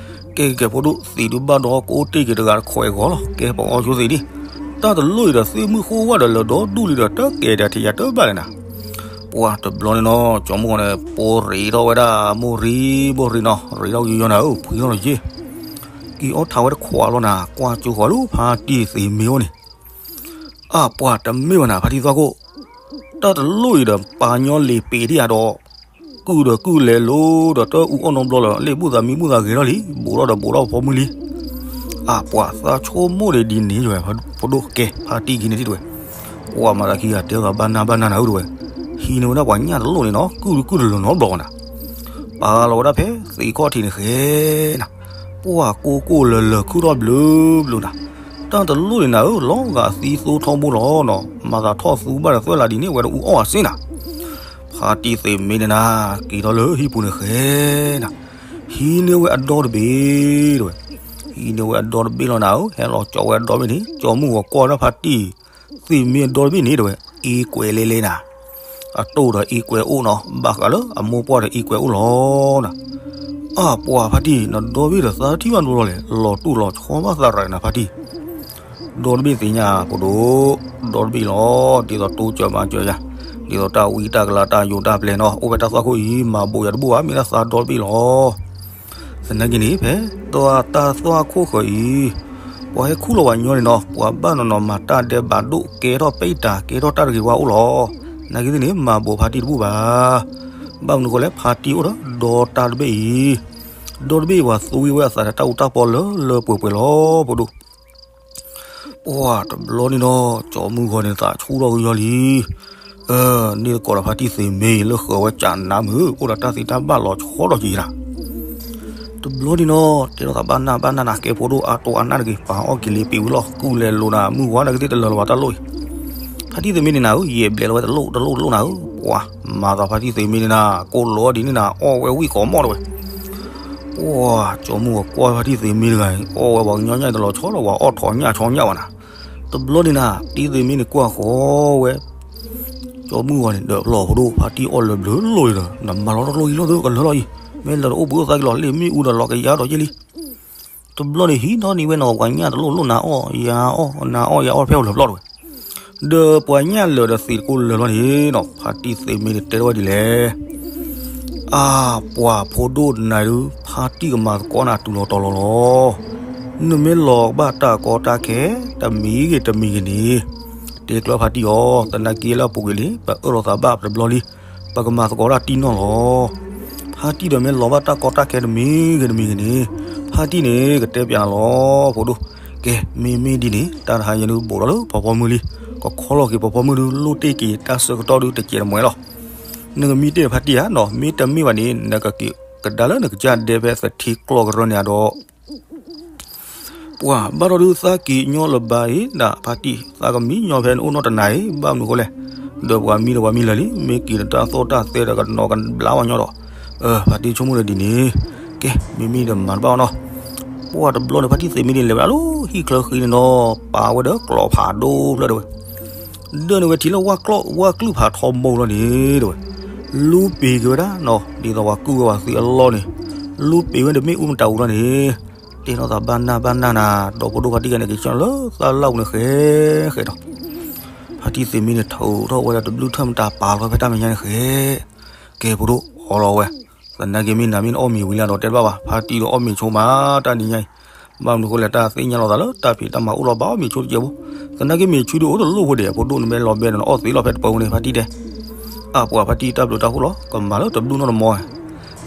ကဲကဲဖိဒိၣ်သံးဒုးဘၣ်ဒီးကအိၣ်တ့ၢ်က့ၤတဂၤတခွဲးဂီၤလီၤ ကဲပအီၣ်ဆိသံးဒံး တၢ်တလိၣ်အံၤဒီးသ့ၣ်မုၣ်ဃိဝဲဒီးလၢဒီဒူၣ်လံဒီး တကဲဒၣ်ထံၣ်ယၤတဘၣ်လဲၣ်နၤ. ပှၤတဘျီန့ၣ်နီၤ ကၠီမုၢ်ဂီၤန့ၣ် ပိာ်ရ့းထီၣ်ဝဲဒၣ် မိၢ်ရံ မိၢ်ရံနီၤ ရ့းထီၣ်ကယီယီနၤဧၢ ဖှံထီၣ်လီၤယ့ၢ် က့ၤအီၣ်ထးဝဲတခွးလီၤနၤ ကွၢ်ကၠိဃီၤလၢဖါတံၢ်သ့ၣ်မ့ၢ်အိၣ်န့ၣ် အပှၤတမ့ၢ်ဘၣ်နၤ ဖါတံၢ်သီၣ်ခိၣ် တၢ်တလိၣ်အံၤဒီးပာ်ညီလ့ၤပ့ၤဒံးယၤဒီး ကုၢ်ဒီးကုၢ်လဲၤလိၤဒီးတၢ်အူအီၣ်နီတဘျီလၢၤ လ့ၣ်ဘူၣ်သးမံဘူၣ်သးဂဲၤထီၣ်လံ ဘူးထီၣ်ဒီးဘူးထီၣ်ဖီမုၢ်လံ အပှၤသးဆိကမိၣ်ဒံးဒ်န့ၣ်ဝဲ ဖိဒိၣ်ကဲ ဖါတံၢ်က့ၤန့ၣ်ဒံးတဲဝဲ ပှၤမၤသးခံဂၤတဲသးဘၣ်နၢ်ဘၣ်နၢ်နၤဧၢတဲဝဲ ဟံးန့ၢ်ဝဲဒၣ်ပှၤညၣ်တလိၣ်န့ၣ်နီၤ ကုၢ်တကုၢ်တလၢၤနီတဘျီဘၣ်နၤ ပာ်လီၤဝဲဒၣ်ဖဲသ့ၣ်ခီၣ်ထံးန့ၣ်ဃဲနၤ ပှၤကိၢ်ကိၢ်လၢၤလၢၤခုၣ်ထီၣ်ဘျုးဘျုးနၤ တၢ်တလိၣ်န့ၣ်နၤဧၢ လီၤဂာ်သံသိထီဘိလီၤနီၤ မၤသးထီၣ်သူဘၣ်ဒီးသွဲၣ်လးဒ်န့ၣ် အဝဲဒၣ်အူအီၣ်အစ့နၤ ဖါတံၢ်သ့ၣ်မ့ၢ်န့ၣ်နၤ က့ၤထီၣ်လၢဟံၣ်ပူၤန့ၣ်ဃဲနၤ ဟံးန့ၢ်ဝဲအဒီတဘ့ၣ်တဲဝဲ ဟံးန့ၢ်ဝဲအဒီတဘ့ၣ်လီၤနၤဧၢ ဟဲလီၤကၠီဝဲအဒီဘ့ၣ်န့ၣ် ကၠီမုၢ်ဂီၤကွၢ်ဒၣ်ဖါတံၢ်သ့ၣ်မ့ၢ်အဒီတဘ့ၣ်န့ၣ်တဲဝဲ အ့ကွဲးလဲလဲနၤ အတိၢ်ဒီးအ့ကွဲးအိၣ်နီၤ ဘၣ်ဃးလၢအမိၢ်ပှၢ်ဒီးအ့ကွဲးအိၣ်လီၤနၤ အပှၤဖါတံၢ် နဒီဘ့ၣ်ဒီးသးထံၣ်ဘၣ်နၤလီၤလဲၣ် လီၤတိၢ်လီၤဆီဘၣ်သးရၤနၤဖါတံၢ် ဒီတဘ့ၣ်သ့ၣ်ညါဖိဒိၣ် ဒီတဘ့ၣ်လီၤ ဒ်သိးတိစၢၤမၤစၢၤယၤ ဒ်သိးတၢ်ဝံတၢ်ကလၤတၢ်ယိးတၢ်ပျဲၤနီၤ အိၣ်ဖဲတၢ်သွၣ်ခိၣ်အံၤ မၤဘိးယၤတဘူၣ်ဘၣ် မ့ၢ်ဒၣ်သးဒီတဘ့ၣ်လီၤ သနာ်က့န့ၣ် ဖဲတၢ်သွၣ်ခိၣ်ဃၢၤအံၤ ပှၤဟဲခူၣ်လီၤပှၤညီန့ၣ်နီၤ ပှၤဘၣ်နီၤနီၤမၤတၢ်ဒဲးဘးဒိၣ် ကဲထီၣ်ပံာ်တၢ် ကဲထီၣ်တၢ်တဂ့ၤဝါအိၣ်လီၤ သနာ်က့န့ၣ် မၤဘိးဖါတံၢ်တဘူၣ်ဘၣ် ဘၣ်မနုၤဃိလဲၣ် ဖါတံၢ်အိၣ်ဒီးဒီတၢ်တဘ့ၣ်အံၤ ဒီတဘ့ၣ်ပှၤသူဝံၤဝဲအသးဒီးတၢ်အူတၢ်ပီလၢလၢပှဲၤပှဲၤလီၤ ဖိဒိၣ် ပှၤတဘျီန့ၣ်နီၤ ကၠီမုၢ်ဂီၤန့ၣ်သးဆူၣ်ထီၣ်ကယီလံ န့ၣ်သကိးဒီးဖါတံၢ်သ့ၣ်မ့ၢ်လၢဃၢၤဝဲကနါမုၢ် အိၣ်ဒီးတၢ်သ့တၢ်ဘၣ်လီၤဆီဒီးက့ၤနၤ တဘျီန့ၣ်နီၤ တဲထီၣ်သးဘၣ်နၢ်ဘၣ်နၢ်နၤ ကဲဖိဒိၣ်အါတိၢ်အါနၢ်တဂ့ၤ ပာ်အီၣ်က့ၤလံပံၤဝံၤလီၤ ကုၢ်လဲၤလိၤနၤ မုၢ်ဝါနၤကသ့ၣ်တလၢၤလၢၤဘၣ်တၢ်လိၣ်အံၤ ဖါတံၢ်သ့ၣ်မ့ၢ်န့ၣ်နၤဧၢ ယဲၢ်ဘျဲးလီၤဝဲတလိၣ်တလိၣ်တလိၣ်နၤဧၢ ပှၤ မၤသးဖါတံၢ်သ့ၣ်မ့ၢ်န့ၣ်နၤ ကိးလီၤဒ်န့ၣ်နၤ အီၣ်ဝဲဝံၣ်ကိးမီၣ်တဝဲ ပှၤ ကၠီမုၢ်ဂီၤကွၢ်ဖါတံၢ်သ့ၣ်မ့ၢ်တဂၤအံၤ အီၣ်ဝဲပှၤကညီညၣ်တလီၤဆီလီၤ ပှၤအီၣ်ထိးညၣ်ဆီညၣ်ဘၣ်နၤ တဘျီန့ၣ်နၤ တံၢ်သ့ၣ်မ့ၢ်န့ၣ်ကွၢ်ဃီဝဲ ကၠီမုၢ်ဂီၤန့ၣ် ဒၢးဖျီၣ်ဖိဒိၣ် ဖါတံၢ်အီၣ်လၢဘျုးလိၣ်အံၤဒီး နမၤလီၤတလိၣ်အံၤလီၤသၢကလၢာ်လီၤအံၤ မ့ၢ်လၢတအိၣ်ဘှံးအိၣ်သးက့ၤလီၤ လ့ၣ်မ့ၣ်အူဒီးလီၤကယၤဒီးယ့ၢ်လံ တဘျီန့ၣ် ဟံးထီၣ်န့ၢ်ဝဲနီၤ ပှၤညၣ်တလိၣ်လိၣ်နၤအီၣ်ယၤအီၣ်နၤအီၣ်ယၤအီၣ်ဖဲအိၣ်လၢာ်ဖျီၣ်တဝဲ ဒီးပှၤညၣ်လၢာ်ဒီးသ့ၣ်တကိးလၢာ်လီၤန့ၣ်နီၤ ဖါတံၢ်သ့ၣ်မ့ၢ်န့ၣ်တဲထီၣ်ဝဲဒ်လဲၣ် အါ ပှၤဖိဒိၣ်နၤဒုး ဖါတံၢ်ကမၤသကိးနၤတုၤလီၤတီၤလီၤလီၤ နမ့ၢ်လီၤဘၣ်တၢ်ကီတၢ်ခဲ တမံၤဂ့ၤတမံၤဂ့ၤန့ၣ် တဲကျၢၤဖါတံၢ်အီၤ သနာ်က့လၢအပူၤကွံာ်လံ ပအၢၣ်လီၤသးဘၣ်ပတဘျီလံ ပကမၤသကိးတၢ်တံၢ်နီၢ်လီၤ ဖါတံၢ်ဒီးမ့ၢ်လီၤဘၣ်တၢ်ကီတၢ်ခဲတမံၤဂ့ၤတမံၤဂ့ၤန့ၣ်, ဖါတံၢ်န့ၣ် ကတဲပၠးလီၤ ဖိဒိၣ်. ကဲ, မ့မ့ၢ်ဒ်န့ၣ် တၢ်တဟါညါဒုးဘိးထီၣ်လၢဖီဖီမုၢ်လံ, ကခီလီၤက့ၤဖီဖီမုၢ်ဒုး လိၣ်တ့ၢ်က့ၤတၢ်ဆၢကတီၢ်ဒုးတစဲးတမှဲလီၤ. နကမံတ့ၢ်ဖါတံၢ်ဧါနီၤ, မ့တမ့ၢ်ဘၣ်န့ၣ် နကက့ၤကဒါလၢနကစၢ်ဒဲဖဲသထံကျီၢ်ကရၢန့ၣ်ဒီး ပှၤဘၣ်ထီၣ်ဒုးသးက့ၤညီလၢၤဘၣ်အံၤ ဒၣ်ဖါတံၢ်သးကမံညီဖဲနအိၣ်နီတနၤအံၤ ဘၣ်မနုၤဃိလဲၣ်, ဒီးပှၤမံဒီးပှၤမံလၢာ်လံ မ့ၢ်က့ၤဒီးတၢ်သိၣ်တၢ်သဲဒီးကနီၤကဘျါဝဲညီဒီး, ဖါတံၢ်ဆိကမိၣ်ဒီးဒ်န့ၣ်, ကဲ မ့မ့ၢ်ဒီးမၤတဘၣ်အီၤနီၤ. ပှၤတဘျီန့ၣ် ဖါတံၢ်သ့ၣ်မ့ၢ်န့ၣ် လဲၤဝဲဒၣ်လၢဟံၣ်ချၢဃံန့ၣ်ဒီး ပာ်ဝဲဒီးကျီဖးဒိၣ်ဖျၢၣ်ဒၣ်ဝဲ ဒၢးန့ၢ်ဝဲထံလၢဝၣ်ကျီၢ်ဝၣ်ကလုၢ်ဖးထီဘိလီၤန့ၣ် တဲဝဲ, လူပ့ၤက့ၤဝဲဒၣ်နီၤ ဒ်သိးပှၤကုၢ်ဝဲပှၤသံအလီၢ်န့ၣ်, လူပ့ၤဝဲတမ့ၢ်အူမတၤအူလီၤန့ၣ်, တဲထီၣ်သးဘၣ်နၢ်ဘၣ်နၢ်နၤ ဒီဖိဒိၣ်ဖါတံၢ်ဂၤန့ၣ် က့ၤဆၢလၢသးလၢ်ပူၤန့ၣ်ဃဲဃဲဒီး ဖါတံၢ်သ့ၣ်မ့ၢ်န့ၣ် ထုးထီၣ်ဝဲဒၣ်တဘျုးထၢၣ်မတၤပာ်လီၤဖဲတၢ်မဲာ်ညါန့ၣ်ဃဲ, ကဲဖိဒိၣ်အီလီၤဝဲ, သနာ်က့မ့ၢ်နၤမ့ၢ်နအီၣ်မ့ၤဝံၤလၢဒီးတဲတဘၣ်ဘၣ် ဖါတံၢ်ဒီးအီၣ်မ့ၤဆိမး တၢ်နံၤညါအံၤ ဘၣ်မနုၤဃိလဲၣ် တၢ်သ့ၣ်ညါလီၤသးလၢတၢ်ဖံးတၢ်မၤအိၣ်လီၤ ဘၣ်အီၣ်မ့ၤဆိတကဲးဖိ, သနာ်က့မ့ၤဆူဒုးအိၣ်တလိၣ်ဖိဒဲး ဖိဒိၣ်နမ့ၢ်လီၤဘဲဒီးနအီၣ်သ့လီၤဖဲတပၢၤပူၤန့ၣ် ဖါတံၢ်တဲ, အပှၤဖါတံၢ်တၢ်ဘျုးတၢ်ဖှိၣ်လီၤ ကမၤလၢတဘျုးနီတမီၤ,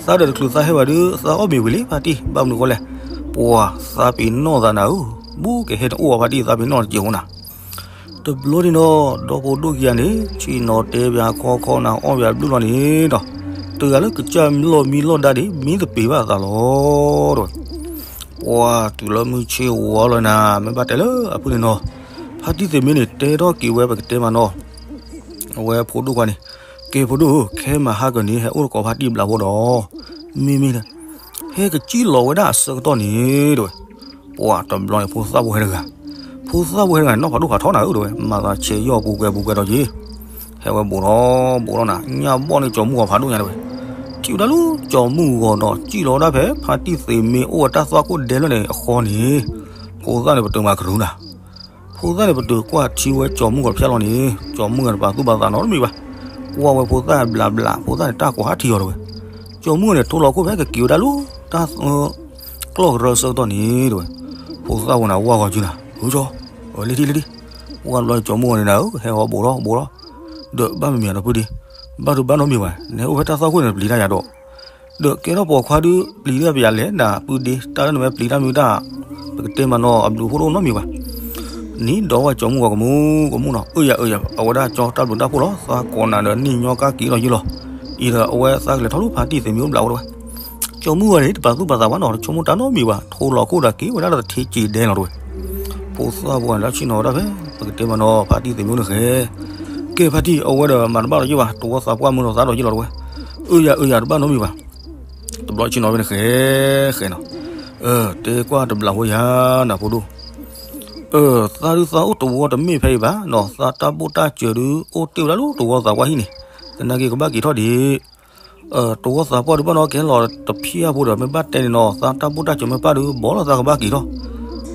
သးဒီးတချုးသးဟဲဝဲဒုး သးအီၣ်မ့ၤဝံၤလံ ဖါတံၢ် ဘၣ်မနုၤဃိလဲၣ်, ပှၤသးပ့ၤနီၣ်သးနၤဧၢ, ဘူးကဟဲတအိၣ်အီၤဖါတံၢ်သးပ့ၤနီၣ်တကဲးဖိနၤ တဘျီန့ၣ်ဒီး ဒီဖိဒိၣ်ခံဂၤန့ၣ် ဆ့ၣ်နီၤတဲပၠးခီခီနၤအီၣ်ပၠးတဘျုးလီၤန့ၣ်ဒီး, တဂၤလၢကစၢ်လီၢ်မံလီၢ်ဒါဒံး မံသပ့ၤဘၣ်အသးလီၤ တဲဝဲ, ပှၤတုၤလၢမုၢ်ဆ့ၣ်ဝါလီၤနၤ မ့ၢ်ဘၣ်တဲလၢအဖုန့ၣ်နီၤ, ဖါတံၢ်သ့ၣ်မ့ၢ်န့ၣ် တဲထီၣ်က့ၤဝဲပကတဲမးနီၤ, အဝဲဖိဒိၣ်ခွါန့ၣ်, ကဲဖိဒိၣ်ဧၢ ခဲမုၢ်ဟါကန့ၣ် ဟဲအိၣ်တကိးဖါတံၢ်ဘျးဖိဒီး, မ့မ့ၢ် ဟဲကစံၣ်လီၤဝဲဒၣ်အဆၢကတီၢ်န့ၣ် တဲဝဲ, ပှၤတဘျီန့ၣ် ဖိသၣ်ဖိဟဲတဂၤ, ဖိသၣ်ဖိဟဲတဂၤန့ၣ် နီၢ်ဖးဒိၣ်ဖးထီနၤဧၢ တဲဝဲ, မၤသးဆဲးယီၢ်ပူၤကွဲပူၤကွဲဒီးက့ၤ, ဟဲဝဲဘူးထီၣ်ဘူးထီၣ်နၤ ညၣ်ဘီၣ်န့ၣ် ကၠီၤမုၢ်ဂီၤဖးဒိၣ်ညါတဲဝဲ, ထံၣ်ဝဲဒၣ်လၢကၠီၤမုၢ်ဂီၤဒီး စံၣ်လီၤဝဲဒၣ်ဖဲ ဖါတံၢ်သ့ၣ်မ့ၢ်အိၣ်ဝဲတၢ်သွၣ်ခိၣ်ဒဲလၢန့ၣ်အဃီန့ၣ်, ဖိသၣ်န့ၣ်ပတုာ်မၤကရူၤနၤ ဖိသၣ်န့ၣ် ပတုာ်ကွၢ်ထံဝဲကၠီၤမုၢ်ဂီၤတဖျၢၣ်လီၤန့ၣ်, ကၠီၤမုၢ်ဂီၤန့ၣ် ပာ်သူၣ်ပာ်သးနီတမံၤဘၣ်, ကွၢ်ဝဲဖိသၣ်ဘျးဘျး ဖိသၣ်န့ၣ် တၢ်ကိးဟးထံအီၤတဲဝဲ, ကၠီၤမုၢ်ဂီၤန့ၣ် ထိလီၤခိၣ်ဖဲကက့ၤဝဲဒၣ်လၢ တၢ် ကျီၢ်ကရၢဆၢကတီၢ်န့ၣ်တဲဝဲ, ဖိသၣ်ဝဲန့ၣ် ဝၢ်ဂီၤစုနၤ ဟုကၠီ, လ့ထံလ့ထံ, ဝၢ်ဘျီကၠီၤမုၢ်ဂီၤန့ၣ်နၤဧၢ ဟဲဂီၤဘူးထီၣ်ဘူးထီၣ်, ဒီးဘၣ်မမံၤဒီးဖုဒံး, ဘၣ်ဒိဘၣ်နီတမံၤဘၣ်, နဟဲအိၣ်ဖဲတၢ်သွၣ်ခိၣ်န့ၣ် ပျံၤတၢ်ယၤဒီး ဒီးကဲထီၣ်ပိာ်ခွါဒုး ပျံၤတၢ်ပယၤလဲၣ်နၤ ပုၢ်ဒ့ တၢ်လၢနမ့ၢ်ပျံၤတၢ်မ့ၢ်တၢ်, ပကတဲမးနီၤ အဘျုးအဖှိၣ်တအိၣ်နီတမံၤဘၣ်, နံၤဒီးဝဲကၠီၤမုၢ်ဂီၤကမူကမူနီၤ အၢယၤအၢယၤ အဝဲဒၣ်ကၠီတၢ်ဘျုးတၢ်ဖှိၣ်လီၤ သးကိးနၤဒီးနံၣ်ညီကါက့ၤလီၤယုၢ်လီၤ, အံၤဒီးအဝဲသးကလဲၤထီၣ်လၢဖါတံၢ်သ့ၣ်မ့ၢ်အိၣ်ဘျးအိၣ်တဲဝဲ, ကၠီၤမုၢ်ဂီၤန့ၣ် တပာ်သူၣ်ပာ်သးဘၣ်နီၤ တဆိကမိၣ်တၢ်နီတမံၤဘၣ် ထိလီၤခိၣ်ဒီးက့ၤဝဲဒၣ်ဒီးတထံက့ၤဒဲလီၤတဲဝဲ, ဖိသၣ်ဖိလၢဆ့ၣ်နီၤဝဲဒၣ်ဖဲ ပကတဲမးနီၤ ဖါတံၢ်သ့ၣ်မ့ၢ်အိၣ်န့ၣ်ဃဲ ကဲဖါတံၢ် အဝဲဒီးမၤတဘၣ်လီၤယုၢ်ဘၣ် တဝီသးပှၢ်မုၢ်လီၤသးဒီးယုၢ်လီၤတဲဝဲ, အၢယၤအၢယၤ တဘၣ်နီတမံၤဘၣ်, တဘျီဆ့ၣ်နီၤဖဲန့ၣ်ဃဲ ဃဲနီၤ, တဲကွၢ်တဘျးဖိယၤနၤဖိဒိၣ်, သးဒုးသးအိၣ်တဝီတမ့ၢ်ဖဲအံၤဘၣ်နီၤ သးတၢ်ဘိၣ်တၢ်စၢၤဒုးအိၣ်တ့ၢ်ဝဲဒၣ်လၢတဝီသးပှၢ်ဟံၣ်န့ၣ်, သနာ်က့ကဘၣ်က့ၤထီၣ်ဒံး တဝီသးပှၢ်ဒုးဘၣ်နီၤ ကဟဲလီၤတဖျၢၣ်ဖိဒီး မ့ၢ်ဘၣ်တဲန့ၣ်နီၤ သးတၢ်ဘိၣ်တၢ်စၢၤမ့ၢ်ပၢ်ဒုး ဘီၣ်လီၤသးကဘၣ်က့ၤထီၣ်,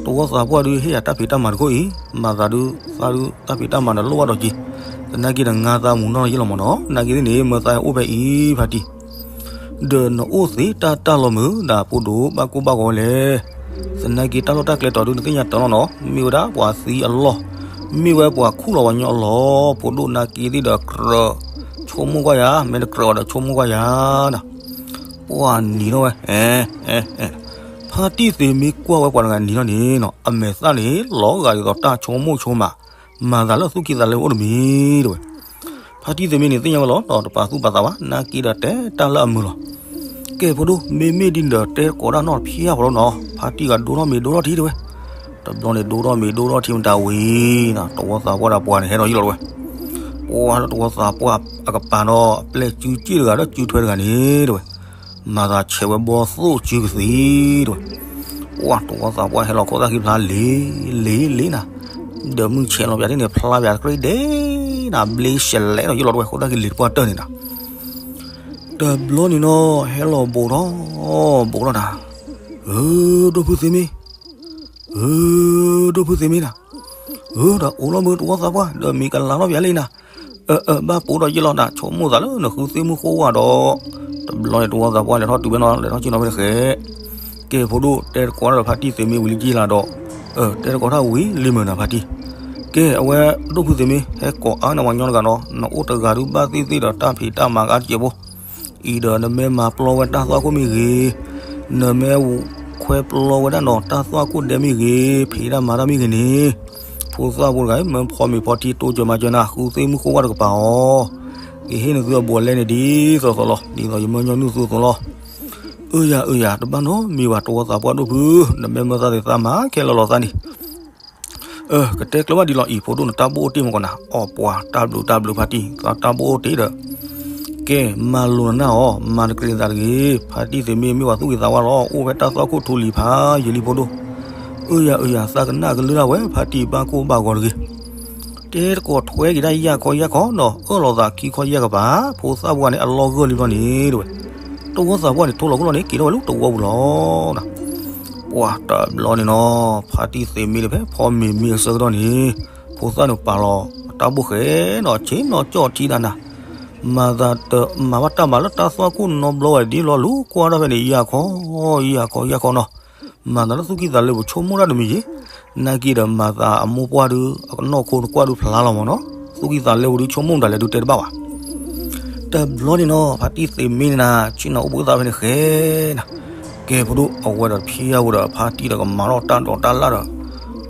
တဝီသးပှၢ်ဒုး ဟ့ၣ်ယၤတၢ်ဖံးတၢ်မၤတခိၣ်အံၤ, မၤသးဒုး သးဒုးတၢ်ဖံးတၢ်မၤန့ၣ်လိၣ်ဘၣ်ဒီးက့ၤ, သနာ်က့ဒီးငါသးမူၤနီၢ်ယ့ၢ်လီၤမးနီၤ, နာ်က့သ့ၣ်န့ၣ် မၢသးအိၣ်ဖဲအံၤဖါတံၢ် ဒီးနအိၣ်သ့တၢ်တၢ်လီၤမုာ် ဒၣ်ဖိဒိၣ်ဘၣ်ကိၢ်ဘၣ်ဂီၤလဲၣ်, သနာ်က့တၢ်လီၢ်တၢ်ကျဲတီၤဒုး နသ့ၣ်ညါတၢ်လီၢ်နီၤ မ့ၢ်ဝဲဒၣ်ပှၤသံအလီၢ်, မ့ၢ်ဝဲပှၤခူၣ်လီၤပှၤညီအလီၢ်, ဖိဒိၣ်နာ်က့သ့ၣ်ဒီးကြၢး, ဆိကမိၣ်ကွၢ်ယၤ မ့ၢ်တကြၢးအီၤဒီးဆိကမိၣ်ကွၢ်ယၤနၤ, ပှၤနံၤထီၣ်ဝဲ, ဖါတံၢ်သ့ၣ်မ့ၢ်ကွၢ်ဝဲပှၤတဂၤနံၤထီၣ်န့ၣ်နီၤ အမဲာ်သၣ်န့ၣ် လီၤဂာ်ဒ်သိးတၢ်ဆိကမိၣ်ဆိကမး, မၤသးလၢသူၣ်ကံၢ်သးလဲအိၣ်တမံၤတဲဝဲ ဖါတံၢ်သ့ၣ်မ့ၢ်န့ၣ် သ့ၣ်ညါဝဲလီၤဒီး တပာ်သူၣ်ပာ်သးဘၣ် နာ်က့ဒီးတဲတၢ်လၢအမုာ်လီၤ. ကဲဖိဒိၣ် မ့မ့ၢ်ဒ်န့ၣ်ဒီး တဲကိးဒၣ်နီၢ်တဖျၢၣ်ဖိလီၤနီၤ, ဖါတံၢ်ဂၤဒိထီၣ်မ့ၤဒိထီၣ်ထံတဲဝဲ, တဘျီန့ၣ် ဒိထီၣ်မ့ၤဒိထီၣ်ထံမတၤဝံၤနီၤ တဝီသးပှၢ်ဒီးပှၤန့ၣ် ဟဲဒီးယုၢ်လီၤတဲဝဲ, ပှၤလၢတဝီသးပှၢ်အကပၤဒီး အပျဲၢ်စုစ့ၣ်တဂၤဒီးစုထွဲတဂၤန့ၣ်တဲဝဲ မၤသးဆဲးဝဲဘီသိၣ်စုကသံတဲဝဲ, ပှၤတဝီသးပှၢ်ဟဲလီၤခိၣ်သၣ်ခံဖျါလံၤလံၤလံၤနၤ, ဒီးမုၢ်ဆဲးလီၤပၠးဒ်န့ၣ် ဖျါပၠးတကြ့ဒဲးနၤ ဘျ့ရှဲလဲၣ်ဒီးယုၢ်လီၤတဲဝဲ ခိၣ်သၣ်ခံလံၤတပှၢ်တၢၢ်န့ၣ်နၤ, တဘျီန့ၣ်နီၤ ဟဲလီၤဘူးထီၣ်, ဘူးထီၣ်နၤ, ဧၢ, ဒိၣ်ဖုသ့မ့ၢ်, ဧၢ, ဒိၣ်ဖုသ့မ့ၢ်နၤ, ဧၢ, ဒီးအိၣ်လီၤမုၢ်တဝီသးပှၢ် ဒီးမ့ၢ်ကလၤထီၣ်ပၠးလံနၤ, အၢ အၢ ဘၣ်ပိာ်ဒီးယုၢ်လီၤနၤ ဆိကမိၣ်သးလၢနဃုသ့ၣ်မုၢ်ဃိဝဲဒီး, တဘျီန့ၣ်တဝီသးပှၢ်လဲၤထီၣ်တုၤဖဲနီၤ လဲၤထီၣ်ဆ့ၣ်နီၤဖဲန့ၣ်ဃဲ ကဲဖိဒိၣ် တဲတကိးတၢ်ဒီးဖါတံၢ်သ့မ့ၢ်ဝံၤလံက့ၤလၢဒီး, တဲတကိးတၢ်ဝံၤလံမုၢ်နၤဖါတံၢ်, ကဲအဝဲဒိၣ်ဖုသ့မ့ၢ် ဟဲကိးအါန့ၢ်ပှၤညီတဂၤနီၤ နအိၣ်တဂၤဒုးဘၣ်သ့ၣ်သ့ၣ်ဒီးတၢ်ဖံးတၢ်မၤဂၤတစဲးဖိ, အံၤဒီးနမ့ၢ်မၤပျီဝဲတၢ်သွၣ်ခိၣ်မ့ၢ်ဂ့ၤ, နမ့ၢ်ခွဲပျီဝဲဒၣ်နီၤ တၢ်သွၣ်ခိၣ်ဒဲမ့ၢ်ဂ့ၤ, ဖံးတၢ်မၤတၢ်မ့ၢ်ဂ့ၤန့ၣ်, ဖိသၣ်ဖိတဂၤ မၢဖီမ့ၤဖီထံ တိစၢၤမၤစၢၤနၤ ဃုသ့ၣ်မုၢ်ဃိဝါတကပၤအီၤ, ကဟ့ၣ်နသုအဘူးအလဲန့ၣ်ဒ်သိးသိးလီၤ. ဒ်သိးယမၢညီနုၢ်သုသိးလီၤ. အၢယၤ အၢယၤ တဘၣ်နီတမံၤဘၣ် တဝီသးပှၢ်ဒိၣ်ဖု, နမ့ၢ်မၢသးသ့ၣ်သးမၤခဲလၢာ်လီၤသးန့ၣ် အၢ ကတဲကျၢၤဘၣ်ဒ်လီၤအံၤ ဖိဒိၣ်နတၢ်ဘိၣ်အိၣ်တ့ၢ်မ့ၢ်ကီးနၤ, အီၣ်ပှၤတၢ်ဘျုးတၢ်ဘျုးဖါတံၢ် သးတၢ်ဘိၣ်အိၣ်တ့ၢ်ဒီး, ကဲ မၤလိာ်နနၢ်အီၤ မၤတကြ့ၤသးတဂ့ၤ, ဖါတံၢ်သ့ၣ်မ့ၢ်မ့ၢ်ပှၤသူၣ်ဂ့ၤသးဝါလီၤ အိၣ်ဖဲတၢ်သွၣ်ခိၣ်ထူလံၤဖးယံာ်လံဖိဒိၣ်, အၢယၤ အၢယၤ သးကနၣ်ကလုၢ်ဒၣ်ဝဲ ဖါတံၢ်ဘၣ်ကိၢ်ဘၣ်ဂီၤတဂ့ၤ တဲတကိးထွဲက့ၤဒၣ်ယၢ်ခီယၢ်ခီနီၤ အၢၣ်လီၤသးခံခီယၢ်ကပၤ, ဖိသၣ်ပှၢ်န့ၣ် အလီၢ်ဂၢၢ်လံဘျီန့ၣ်တဝဲ, တဝီသးပှၢ်န့ၣ် ထိလီၤခိၣ်လီၤန့ၣ် က့ၤထီၣ်ဝဲလၢတဝီပူၤလီၤ. ပှၤတဘျီန့ၣ်နီၤ ဖါတံၢ်သ့ၣ်မ့ၢ်တဖဲ ဖီမ့ၤမ့ၢ်အဆၢကတီၢ်န့ၣ်, ဖိသၣ်န့ၣ်ပာ်လီၤ တၢ်ဘိၣ်ဃဲနီၤ ဆ့ၣ်နီၤကၠီၣ်ထံဒၣ်နၤ, မၤသးတမၤဘၣ်တၢ်သွၣ်ခိၣ်နီဘျီဝဲဒ်လီၤ လူၤကွၢ်တၢ်ဖဲန့ၣ် ယၢ်ခီ ယၢ်ခီ ယၢ်ခီနီၤ မၤသးလၢသူၣ်ကံၢ်သးလဲပူၤ ဆိကမိၣ်တၢ်တမံၤယံၤ, နာ်က့ဒီးမၤသးအမိၢ်ပှၢ်ဒုး အနီၢ်ခိတကွၢ်ဒုးဖျါလီၤမ့ၢ်နီၤ, သူၣ်ကံၢ်သးလဲပူၤဒုး ဆိကမိၣ်မတၤလဲၣ်ဒုးတဲတဘၣ်ဘၣ်. တဘျီန့ၣ်နီၤ ဖါတံၢ်သ့ၣ်မ့ၢ်န့ၣ်နၤ ဆ့ၣ်နီၤအိၣ်ဘှံးသးဖဲန့ၣ်ဃဲနၤ, ကဲဖိဒိၣ် အဝဲဒီးဖံယၢ်ဝဲဒီး ဖါတံၢ်ဒီးကမၤထီၣ်တၢ်ဒိးတၢ်လၣ်ဒီး,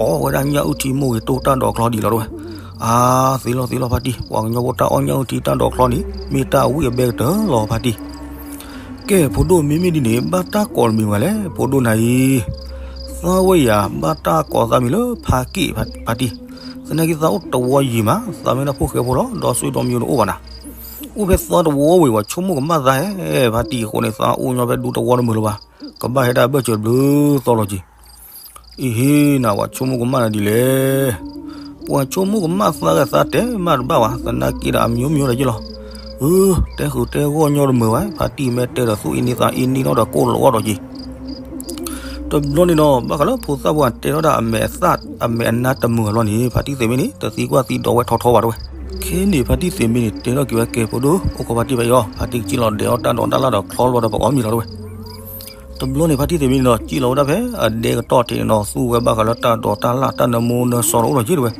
အီၣ်ဝဲဒၣ်ညၣ်အုၣ်ထံမိၢ်ဂ့ၤတိၢ်တၢ်ဒိးချီဒ်လီၤတဝဲ, အါ သ့လီၤသ့လီၤဖါတံၢ် ပှၤကညီဖိတၢ်အီၣ်ညၣ်အုၣ်ထံတၢ်ဒိးချီန့ၣ် မ့ၢ်တၢ်အဝံၣ်အဘဲကတၢၢ်လီၤဖါတံၢ် ကဲ ဖိဒိၣ်မ့မ့ၢ်ဒ်န့ၣ် ဘၣ်တၢ်ကိးတမံၤမးလဲၣ် ဖိဒိၣ်နၤအံၤ, သးဝဲယၤ ဘၣ်တၢ်ကိးသးမံၤလၢဖါက့ၣ်ဖါတံၢ်, သနာ်က့သးအိၣ်တဝီယံၤမး သးမ့ၢ်ဒၣ်ဖိၣ်ဃဲဖိလီၤ ဒီးစွံဒီးမံၤတအိၣ်ဘၣ်နၤ, အိၣ်ဖဲသီတဝီဝံၤ ပှၤဆိကမိၣ်ကမၣ်သးဟဲ ဖါတံၢ်အဃိန့ၣ် သးအိၣ်ညီဖဲဒူတဝီတမုာ်လၢၤဘၣ်, ကဘၣ်ဟဲဒၣ်ဘၢၣ်စၢၤဘျုးသီလီၤက့ၤ အံၤဟ့ၣ်နၤ ပှၤဆိကမိၣ်ကမၣ်နၤဒ်လဲၣ်, ပှၤဆိကမိၣ်ကမၣ်သးဂ့ၤသးတဲမးတဘၣ်ဘၣ် သနာ်က့ဒီးအမံၤမံၤဒီးယ့ၢ်လီၤ, အၢ တဲဃုာ်တဲဂီၢ်ညီတမုာ်ဘၣ် ဖါတံၢ်မ့ၢ်တဲဒီးသူၣ်အ့န့သးအ့န့နီၣ်ဒီးကိၢ်လီၤအီၣ်ဒီးက့ၤ တဘျီန့ၣ်နီၤ ဘၣ်ဃးလၢဖိသၣ်ပှၢ်တဲထီၣ်ဒၣ်အမဲာ်သၣ်အမဲာ်အနါတမုာ်အလီၢ်န့ၣ် ဖါတံၢ်သ့ၣ်မ့ၢ်န့ၣ် တသံကွၢ်သံဒိးဝဲထီထီဘၣ်တဝဲ, ခဲန့ၣ် ဖါတံၢ်သ့ၣ်မ့ၢ်န့ၣ် တဲထီၣ်က့ၤဝဲကဲဖိဒိၣ် အိၣ်ခိးဖါတံၢ်ဖဲအံၤအီၤ ဖါတံၢ်ကစံၣ်လီၤဒဲးအီၣ်တၢ်ဒိးတၢ်လၣ်ဒီးချီဘျီဒီးပအီၣ်မ့ၤလီၤတဝဲ တဘျီန့ၣ် ဖါတံၢ်သ့ၣ်မ့ၢ်န့ၣ်ဒီး စံၣ်လီၤဝဲဒၣ်ဖဲအဒဲကတီၢ်ထံးန့ၣ်နီၤ သူဝဲဘၣ်ဃးလၢတၢ်ဒိးတၢ်လၣ်တၢ်နၢမူနၢဆှီတအိၣ်လီၤက့တဝဲ,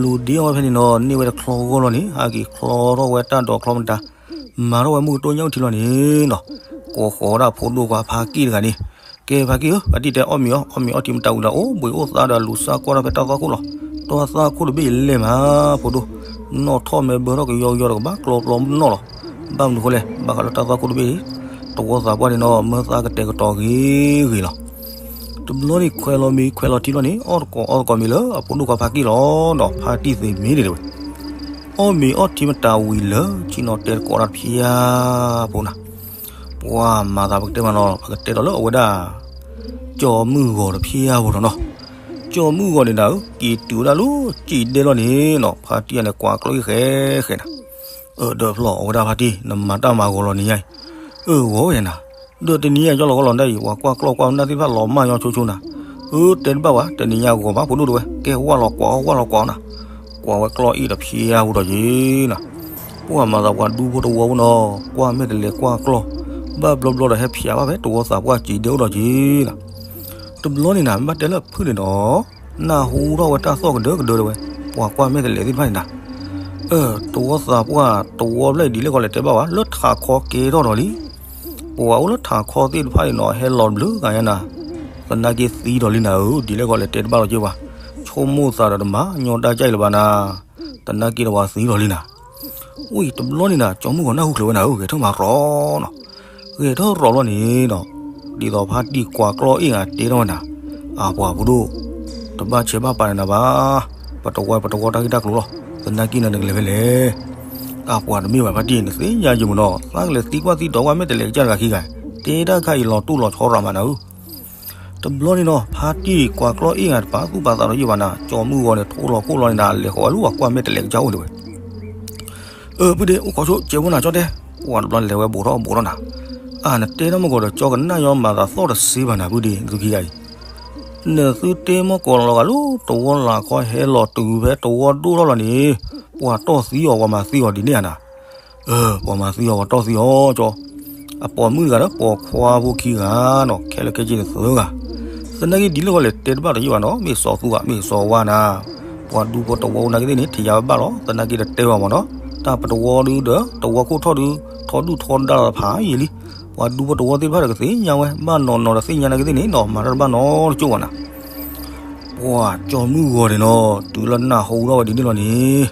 လူၤဒ့အီၣ်ဝဲဖဲန့ၣ်နီၤ န့ၢ်ဝဲတချီဂီၢ်လီၤန့ၣ် ဟးက့ၤချီထီၣ်ဝဲတၢ်ဒိးချီမတၤ, မၤထီၣ်ဝဲမုၢ်ကတိၢ်ညၣ်အုၣ်ထံလီၤန့ၣ်နီၤ, ကိးဃီၤဒၣ်ဖိဒိၣ်ခွါဖါက့ၣ်တဂၤန့ၣ်, ကဲဖါက့ၣ်ဧၢ ဖါတံၢ်တဲအီၣ်မ့ၤအီၤ အီၣ်မ့ၤအီထံမတၤဝံၤဒီး အိၣ်ဘှံးအိၣ်သါဒီးလူၤစၢ်ကွၢ်ထီၣ်ဖဲတၢ်သွၣ်ခိၣ်လီၤ, တၢ်သွၣ်ခိၣ်တဘ့ၣ်အံၤလဲၢ်မး ဖိဒိၣ်, နီၣ်ထီၣ်မဲဘၢထီၣ်ကယီကယီဒီးကဘၣ်ကျီပျီနီၣ်လီၤ, ဘၣ်မနုၤဃိလဲၣ် ဘၣ်ဃးလၢတၢ်သွၣ်ခိၣ်တဘ့ၣ်အံၤ, တဝီသးပှၢ်န့ၣ်နီၤ မၢသးကတဲာ်ကတီၤဂ့ၤဂ့ၤလီၤ တဘျီန့ၣ်ခွဲးလီၤမ့ၤခွဲးလီၤထံလီၤန့ၣ် အီၣ်တကိးအီၣ်တကိးမ့ၤလၢအဖိဒိၣ်ခွါဖါက့ၣ်လီၤဒီး ဖါတံၢ်သ့ၣ်မ့ၢ်န့ၣ်တဝဲ, အီၣ်မ့ၤအီထံမတၤဝံၤလၢ ဆ့ၣ်နီၤတဲတကိးတၢ်တဖျၢၣ်ဖိနီၤ, ပှၤမၤသးပကတဲမးနီၤ ပကတဲဒီးလၢအဝဲဒၣ် ကၠီၤမုၢ်ဂီၤတဖျၢၣ်ဖိနီၤနီၤ, ကၠီၤမုၢ်ဂီၤန့ၣ်ဒၣ် က့ၤတုၤဝဲဒၣ်လၢစံၣ်ဒဲလီၤန့ၣ်နီၤ ဖါတံၢ်အန့ၣ်ကွၢ်ကျီၢ်အ့ၣ်ဃဲဃဲနၤ အၢ ဒီးဖျီၣ်အဝဲဒၣ်ဖါတံၢ် နမၤတၢ်မၤဂီၤလီၤန့ၣ်ညါအံၤ, အၢ ဂီၤဝဲနၤ, ဒီးတနံၤညါကၠီလီၤဂီၤလီၤဒ်အံၤ ပှၤကွၢ်ကျီၢ်ကွၢ်နၢ်သ့ၣ်တဖၣ်လီၤမၢ်ညီဆိဆိနၤ, အၢ တဲတဘၣ်ဝဲ တနံၤညါဂီၤမး ဖိဒိၣ်တဝဲ ကဲဝၢ်လီၤကွၢ်အီၣ်ဝၢ်လီၤကွၢ်အီၣ်နၤ, ကွၢ်ဝဲကျီၢ်အ့ၣ်တဖျၢၣ်ဖိဒီးယ့ၤနၤ, ပှၤမၤသးပှၤဒူဖိတဝီဖိနီၤ ကွၢ်မဲာ်တလဲၤကွၢ်ကျီၢ်, ဘၣ်ဘျီဘျီဒီးဟဲဖျါဘၣ်ဖဲတဝီသးပှၢ်စံၣ်ဒဲအိၣ်ဒီးယ့ၤနၤ တဘျီန့ၣ်နၤ မ့ၢ်ဘၣ်တဲလၢဖုၣ်န့ၣ်ဒီး နၢ်ဟူထီၣ်ဝဲတၢ်သီၣ်ကဒၢကဒၢတဝဲ, ပှၤကွၢ်မဲာ်တလဲၤသ့ၣ်တဖၣ်န့ၣ်နၤ, အၢ တဝီသးပှၢ်တဝီဖျၢၣ်အံၤဒ်လဲၣ်ဂီၤလဲၣ်တဲဘၣ်ဝဲ လၢထးခီကဲထီၣ်ဒီးလံ, ပှၤအိၣ်လၢထးခီသ့ၣ်တဖၣ်န့ၣ်နီၤ ဟဲလီၤဘျုးဂၤညါနၤ, သနာ်က့သံဒီးလံနၤဧၢ, ဒ်လဲၣ်ဂီၤလဲၣ်တဲတဘၣ်လီၤက့ၤပှၤ, ဆိကမိၣ်သးဒီးတမၤညီတၢ်ကၢ်အံၤလၢၤဘၣ်နၤ, သနာ်က့ဒီးပှၤသံဒီးလံနၤ ဝံၤတဘျီန့ၣ်နၤ ကၠီမုၢ်ဂီၤနၢ်ဟူချုးဝဲနၤဧၢ ဂဲၤထၢၣ်မၤရီၤနီၤ, ဂဲၤထၢၣ်ရီၤဘျီန့ၣ်နီၤ, ဒ်သိးဖါတံၢ်ကွၢ်ကျီၢ်အ့ၣ်ဂၤတဲထီၣ်ဝဲနၤ, အပှၤဖိဒိၣ်, တဘၣ်ဆဲးဘၣ်ပာ်နၤဘၣ်, ပတဝီပတဝီတၢ်ဂ့ၢ်တၢ်ကျိၤလီၤ, သနာ်က့နၤနကလဲၤဖဲလဲၣ်, အပှၤတမ့ၢ်ဘၣ်ဖါတံၢ် နသ့ၣ်ညါယံာ်မးနီၤ သးကလဲၤသံကွၢ်သံဒိးကွၢ်မဲာ်တလဲၤကစၢ်တဂၤခံဂၤ, တဲတၢ်ခါအံၤလီၤတူၢ်လီၤဆီရၤမးနၤဧၢ တဘျီန့ၣ်နီၤ ဖါတံၢ်ကွၢ်ကျီၢ်အ့ၣ်ဂၤတပာ်သူၣ်ပာ်သးဒီးယံာ်ဘၣ်နၤ, ကၠီမုၢ်ဂီၤန့ၣ် ထိလီၤခိၣ်လီၤန့ၣ်နၤ လဲၤဃီၤဝဲလၢပှၤကွၢ်မဲာ်တလဲၤကစၢ်အိၣ်န့ၣ်ဝဲ, အၢ ပုၢ်ဒ့ အိၣ်ခိးဆိ ကဲဖိနၤကၠီတဲ, ပှၤတဘျီလဲၤဝဲဘူးထီၣ်ဘူးထီၣ်နၤ, အၢ နတဲထီၣ်မ့ၢ်ကီးဒီး ကၠီကနၣ်ညီမၤသးသီၣ်တစ့ဘၣ်နၤ ပုၢ်ဒ့ နသုခံဂၤအံၤ နသုတဲမ့ၢ်ကီးလီၤဂာ်လၢ တဝီလၢ်ခီဟဲလီၤတုၤဖဲတဝီဒိၣ်ထီၣ်လီၤန့ၣ်, ပှၤတီၢ်သံအီၤ ပှၤမၤသံအီၤဒ်န့ၣ်ဧါနၤ, အၢ ပှၤမၤသံအီၤ ပှၤတီၢ်သံအီၤကၠီ, အပိာ်မုၣ်တဂၤဒီးပိာ်ခွါဖိခံဂၤနီၤ ခဲလၢာ်ခဲဆ့န့ၣ်သၢဂၤ, သနာ်က့ဒ်လဲၣ်ဂီၤလဲၣ်တဲတဘၣ်ဒီးယံာ်ဘၣ်နီၤ မ့ၢ်စီၤသူဧါ မ့ၢ်စီၤဝါနၤ, ပှၤဒူဖိတဝီဖိနာ်က့သ့ၣ်န့ၣ် ထံၣ်ယၤဘၣ်လီၤ သနာ်က့ဒီးတဲဝဲမးနီၤ, တၢ်ပတဝီဒုဒီး တဝီခိၣ်ထီၣ်ဒု, တ ထီဒုၣ်ထီဒါလီၤဖးယံာ်လံ. ပှၤဒူဖိတဝီသ့ၣ်တဖၣ်ဒီးကသ့ၣ်ညါဝဲ ဘၣ်နီၢ်နီၢ်ဒီးသ့ၣ်ညါနာ်က့သ့ၣ်န့ၣ်နီၤ မၤတၢ်တဘၣ်နီတကၠိၢ်ဘၣ်နၤ. ပှၤကၠီၤမုၢ်ဂီၤန့ၣ်နီၤ တုၤလၢနၢ်ဟူထီၣ်ဝဲဒ်န့ၣ်လီၤန့ၣ်,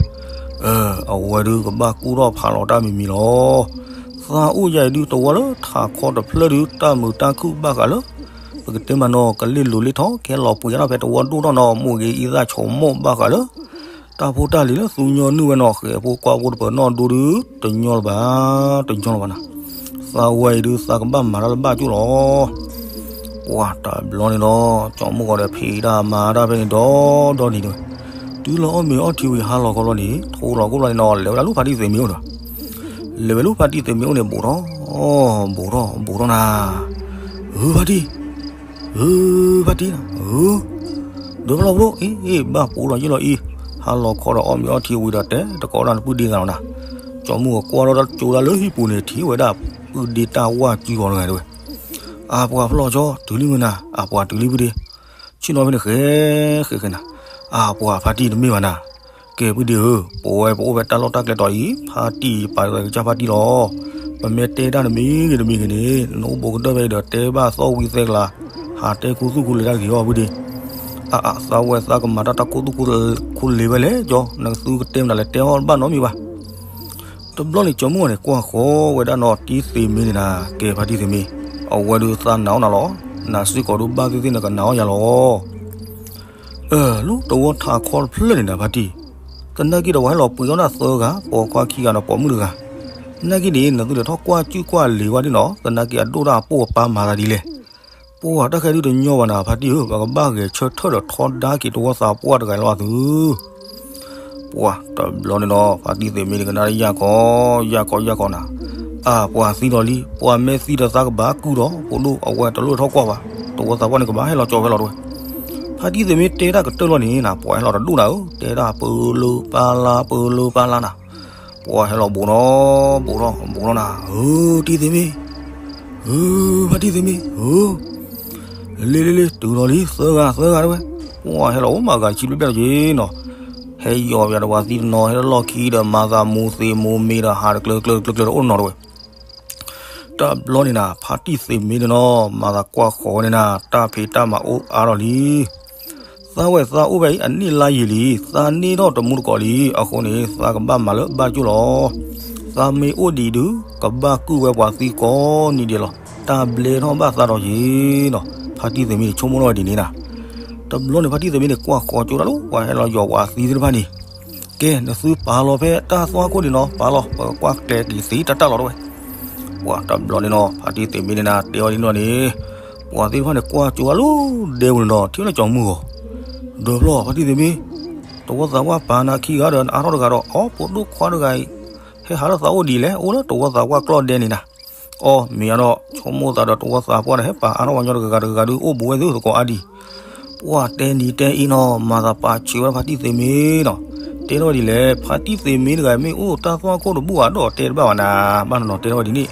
အဝဲဒုးကဘၣ်ကူၣ်ထီၣ်ဖးလီၤတၢ်မံၤမံၤလီၤ. သးအိၣ်ယၤအံၤဒုးတဝီလၢထးခီတဖျၢၣ်ဒုး တၢ်မုာ်တၢ်ခုၣ်ဘၣ်ဃးလၢ ပကတဲမးနီၤ ကလ့ၢ်လိၤလ့ၢ်ထီၣ် ကဟဲလီၤပှ့ၤအါထီၣ်ဖဲတဝီဒိၣ်ထီၣ်နီၤ မိၢ်ဂ့ၤအံသၣ်ဆိကမိၣ်ဘၣ်ဃးလၢ တၢ်ဖိတၢ်လံၤလၢသူညီနုၢ်ဝဲနီၤ ဃဲၤဖိကွၢ်ဖိတပၢၤနီၣ်ဒိဒုး တညီလၢၤဘၣ်, တညီလၢၤဘၣ်နၤ. သးဝဲအံၤဒုး သးကဘၣ်မၤတၢ်လၢဘၣ်ကၠိၢ်လီၤ. ပှၤတဘျီန့ၣ်ဒီး ကၠီၤမုၢ်ဂီၤဒီးဖံးတၢ်မၤတၢ်ဖဲန့ၣ်ဒီးဒီနံၤတဲဝဲ, တုၤလၢအီၣ်မ့ၤအီထံဝံၤဟါလီၤခီလီၤန့ၣ် ထိလီၤကိၣ်လီၤန့ၣ်နီၤ လဲၤဝဲဒၣ်လၢဖါတံၢ်သ့ၣ်မ့ၢ်အိၣ်ဒီး လဲၤဝဲလၢဖါတံၢ်သ့ၣ်မ့ၢ်အိၣ်န့ၣ် ဘူးထီၣ် ဘူးထီၣ် ဘူးထီၣ်နၤ. ဧၢ ဖါတံၢ်, ဧၢ ဖါတံၢ်နၤ, ဧၢ, ဒိးဖျီၣ်ဖိဒိၣ်အံၤ ဘၣ်ပူၤလီၤယ့ၢ်လီၤအံၤ, ဟါလီၤခီဒီးအီၣ်မ့ၤအီထံဝံၤဒီးတဲတကိးဒၣ်နပုၢ်ဒ့သးလီၤနၤ. ကၠီၤမုၢ်ဂီၤကွၢ်ထီၣ်တၢ်ကၠိဒၣ်လၢဟံၣ်ပူၤန့ၣ် ထံၣ်ဝဲဒၣ်ပုၢ်ဒ့တၢ်ဝၢ်စုအီၤတဂၤတဲဝဲ, အပှၤဖျီၣ်ကၠီ တုၤလံမုၢ်နၤ အပှၤတုၤလံပုၢ်ဒ့ ဆ့ၣ်နီၤဖဲန့ၣ်ဃဲ ဃဲဃဲနၤ, အပှၤဖါတံၢ် တမ့ၢ်ဘၣ်နၤ. ကဲ ပုၢ်ဒ့ဧၢ, ပဝဲပအိၣ်ဖဲတၢ်လီၢ်တၢ်ကျဲတီၤအံၤ ဖါတံၢ်ပာ်ကစၢ်ဖါတံၢ်လီၤ. ပမ့ၢ်တဲတၢ်တမံၤဂ့ၤတမံၤဂ့ၤန့ၣ် နအိၣ်ဘူးကတၢၢ်ဖဲအံၤဒီးတဲဘၣ်သီၣ်ဝံသဲကလၤ, ဟးတဲခူသူၣ်ခူလ့ၤတၢ်တဂ့ၤအီၤ ပုၢ်ဒ့. အါအါ သးဝဲသးကမၤတၢ်တၢ်ခူသူၣ်ခူလ့ၤဝဲလဲၣ်ကၠီ, နကသူကတဲမနုၤလဲၣ် တဲအီၣ်တဘၣ်နီတမံၤဘၣ်. တဘျီန့ၣ် ကၠီၤမုၢ်ဂီၤန့ၣ် ကွၢ်ဃီဝဲဒၣ်နီၤ တံၢ်သ့ၣ်မ့န့ၣ်နၤ, ကဲ ဖါတံၢ်သ့ၣ်မ့, အဝဲဒုးသးနာ်အီၣ်နၤလီၤ. နၤစ့ၢ်ကီးဒုးဘၣ်သ့ၣ်သ့ၣ်နကနာ်အီၣ်ယၤလီၤ. လၢတဝီထးခီတဖျၢၣ်န့ၣ်နၤ ဖါတံၢ်, သနာ်က့ဒီးပှၤဟဲလီၤပှ့ၤအီၣ်နၤသၢဂၤ, ပိာ်ခွါခံဂၤဒီးပိာ်မုၣ်တဂၤ, သနာ်က့န့ၣ် နသုလဲၤထီၣ်ကွၢ်ကၠူၣ်ကွၢ်လ့ၤဝဲဒၣ်နီၤ, သနာ်က့အဒိၣ်တၢ်အပိၢ်အပၢ်မၤသးဒ်လဲၣ်. ပှၤတၢ်ခဲဒုးတညီဘၣ်နၤ ဖါတံၢ်ဧၢ, ပကဘၣ်ဂဲၤဆၢထၢၣ်ဒီးထီဒါက့ၤတဝီသးပှၢ်တဂၤလီၤသု. ပှၤတဘျီန့ၣ်ဒီး ဖါတံၢ်သ့ၣ်မ့န့ၣ် ကနၣ်လၢယၢ်ခီ, ယၢ်ခီ ယၢ်ခီနၤ, အါ ပှၤသံဒီးလံ, ပှၤမ့ၢ်သံဒီးသးကဘၣ်ကုၢ်ဒီး ဖိဒိၣ်အဝဲတလိၣ်ထီၣ်ကွၢ်ဘၣ်, တဝီသးပှၢ်န့ၣ်ကဘၣ်ဟဲလီၤကၠီဖဲလီၤတဲဝဲ. ဖါတံၢ်သ့ၣ်မ့တဲတၢ်ကတၢၢ်လီၤန့ၣ်နၤ ပှၤဟဲလီၤတဒိၣ်နၤဧၢ, တဲတၢ်ပၢလၢပၢလၢပၢလၢနၤ, ပှၤဟဲလီၤဘူးထီၣ် ဘူးထီၣ် ဘူးထီၣ်နၤ, ဧၢ တံၢ်သ့ၣ်မ့, ဧၢ ဖါတံၢ်သ့ၣ်မ့, ဧၢ လ့လ့လ့ တုၤလီၤလံ သၢဂၤ သၢဂၤတဲဝဲ, ပှၤဟဲလီၤအိၣ်မးဂၤဆံဘျဲၣ်ဘျဲၣ်လီၤက့ၤနီၤ, ဟဲယီၤပယၤဒီးပှၤသံတနီၤ ဟဲလီၢ်ခံဒီးမၤသးမူၤသ့ၣ်မူၤမ့ၤဒီးဟးတကျၢၤကျၢၤတကျၢၤကျၢၤ တအိၣ်နီၤတဲဝဲ. တဘျီန့ၣ်နၤ ဖါတံၢ်သ့ၣ်မ့န့ၣ်နီၤ မၤသးကွၢ်ဃီၤဝဲန့ၣ်နၤ တၢ်ဖံးတၢ်မၤအိၣ်အါထီၣ်လံ. သးဝဲသးအိၣ်ဖဲအံၤအနံၣ်လါယံာ်လံ, သးန့ၢ်ထီၣ်တမူတကိးလံ, အဃိန့ၣ် သးကဘၣ်မၤလၢဘၣ်ကၠိၢ်လီၤ. သးမ့ၢ်အိၣ်ဒံးဒုး ကဘၣ်ကုၢ်ဝဲပှၤသံကိးနံၤဒဲးလီၤ. တၢ်ဘျဲထီၣ်ဘၣ်သးဒီးယံၤနီၤ, ဖါတံၢ်သ့ၣ်မ့န့ၣ် ဆိကမိၣ်ထီၣ်ဝဲဒ်န့ၣ်နၤ. တဘျီန့ၣ် ဖါတံၢ်သ့ၣ်မ့န့ၣ် ကွၢ်ဃီၤကၠိဒၣ်လၢ ပှၤဟဲလီၤယီၤပှၤသံသ့ၣ်တဖၣ်န့ၣ်, ကဲ နသုပာ်လီၤဖဲတၢ်သွၣ်ခိၣ်န့ၣ်နီၤ, ပာ်လီၤ ပကကွၢ်ကျဲၤက့ၤသ့တၢ်တၢ်လီၤတဲဝဲ. ပှၤတဘျီန့ၣ်နီၤ ဖါတံၢ်သ့ၣ်မ့န့ၣ်နၤ တဲဝဲဒ်န့ၣ်လီၤန့ၣ်, ပှၤသ့ၣ်တဖၣ်န့ၣ် ကွၢ်ကၠိဝဲလၢဒဲပူၤန့ၣ်ဒီး ထံၣ်ဝဲလၢကၠီၤမုၢ်ဂီၤ, ဒၢဖျီၣ် ဖါတံၢ်သ့ၣ်မ့, တဝီသးပှၢ်ပာ်နၤခံဂၤဒီး နအါထီၣ်တဂၤဒီး အီ ဖိဒိၣ်ခွါတဂၤအံၤ ဟဲဟးလၢသးအိၣ်ဒ်လဲၣ်, အိၣ်လၢတဝီသးပှၢ်ကျီၢ်ဒဲန့ၣ်နၤ. အီ မ့ၢ်အါဒီး ဆိကမိၣ်သးဒီးတဝီသးပှၢ်ဒီး ဟဲပာ်အါထီၣ်ပှၤကညီတဂၤဂၤဒီး အိၣ်ဘူးဝဲသ့ၣ်သကိးအါဒံး. ပှၤတဲနံၤတဲအံၤနီၤ မၤသးပာ်ဆၢဝဲဒၣ်ဖါတံၢ်သ့ၣ်မ့နီၤ, တဲထီၣ်ဝဲဒ်လဲၣ်, ဖါတံၢ်သ့ၣ်မ့တဂၤ မ့ၢ်အိၣ်တၢ်သွၣ်ခိၣ်တဘူၣ်ဘၣ်ဒီးတဲတဘၣ်ဘၣ်နၤ, ဘၣ်နီၤနီၤတဲထီၣ်ဝဲဒ်န့ၣ်,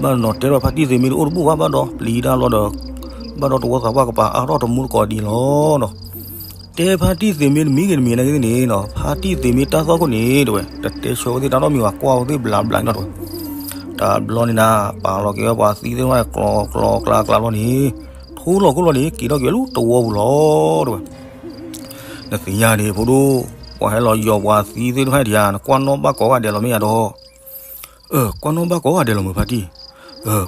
ဘၣ်နီၤနီၤတဲထီၣ်ဖါတံၢ်သ့ၣ်မ့တအိၣ်တဘူၣ်ဘၣ်ဘၣ်ဒီး ပျံၤတၢ်လီၤဒီး ဘၣ်ဒီးတဝီသးပှၢ်ကပာ်အါထီၣ်တမူတကိးဒ်လီၤနီၤ. တဲဖါတံၢ်သ့ၣ်မ့တမံၤဂ့ၤတမံၤနာ်က့သ့ၣ်န့ၣ်နီၤ, ဖါတံၢ်သ့ၣ်မ့တၢ်သွၣ်ခိၣ်န့ၣ်တဲဝဲ တတဲဆၢဝဲသ့ၣ်တၢ်နီတမံၤဘၣ် ကွၢ်ဝဲသ့ၣ်ဘျးဘျးနီၤတဲဝဲ. တဘျီန့ၣ်နၤ ပာ်လီၤက့ၤဝဲပှၤသံသ့ၣ်တဖၣ်န့ၣ် ကျီကျီကျါကျါဘျီန့ၣ် ထိလီၤခိၣ်လီၤန့ၣ် က့ၤထီၣ်က့ၤလၢတဝီပူၤလီၤတဲဝဲ. နသ့ၣ်ညါန့ၣ် ဖိဒိၣ်, ပှၤဟဲလီၤယီၤပှၤသံသ့ၣ်တဖၣ်ဒံးဧါ, နကွၢ်နီၣ်ဘၣ်ကိးဂၤဒဲးလီၤမ့ၢ်ဧါဒီး. အၢ ကွၢ်နီၣ်ဘၣ်ကိးဂၤဒဲးလီၤမုၢ်ဖါတံၢ်,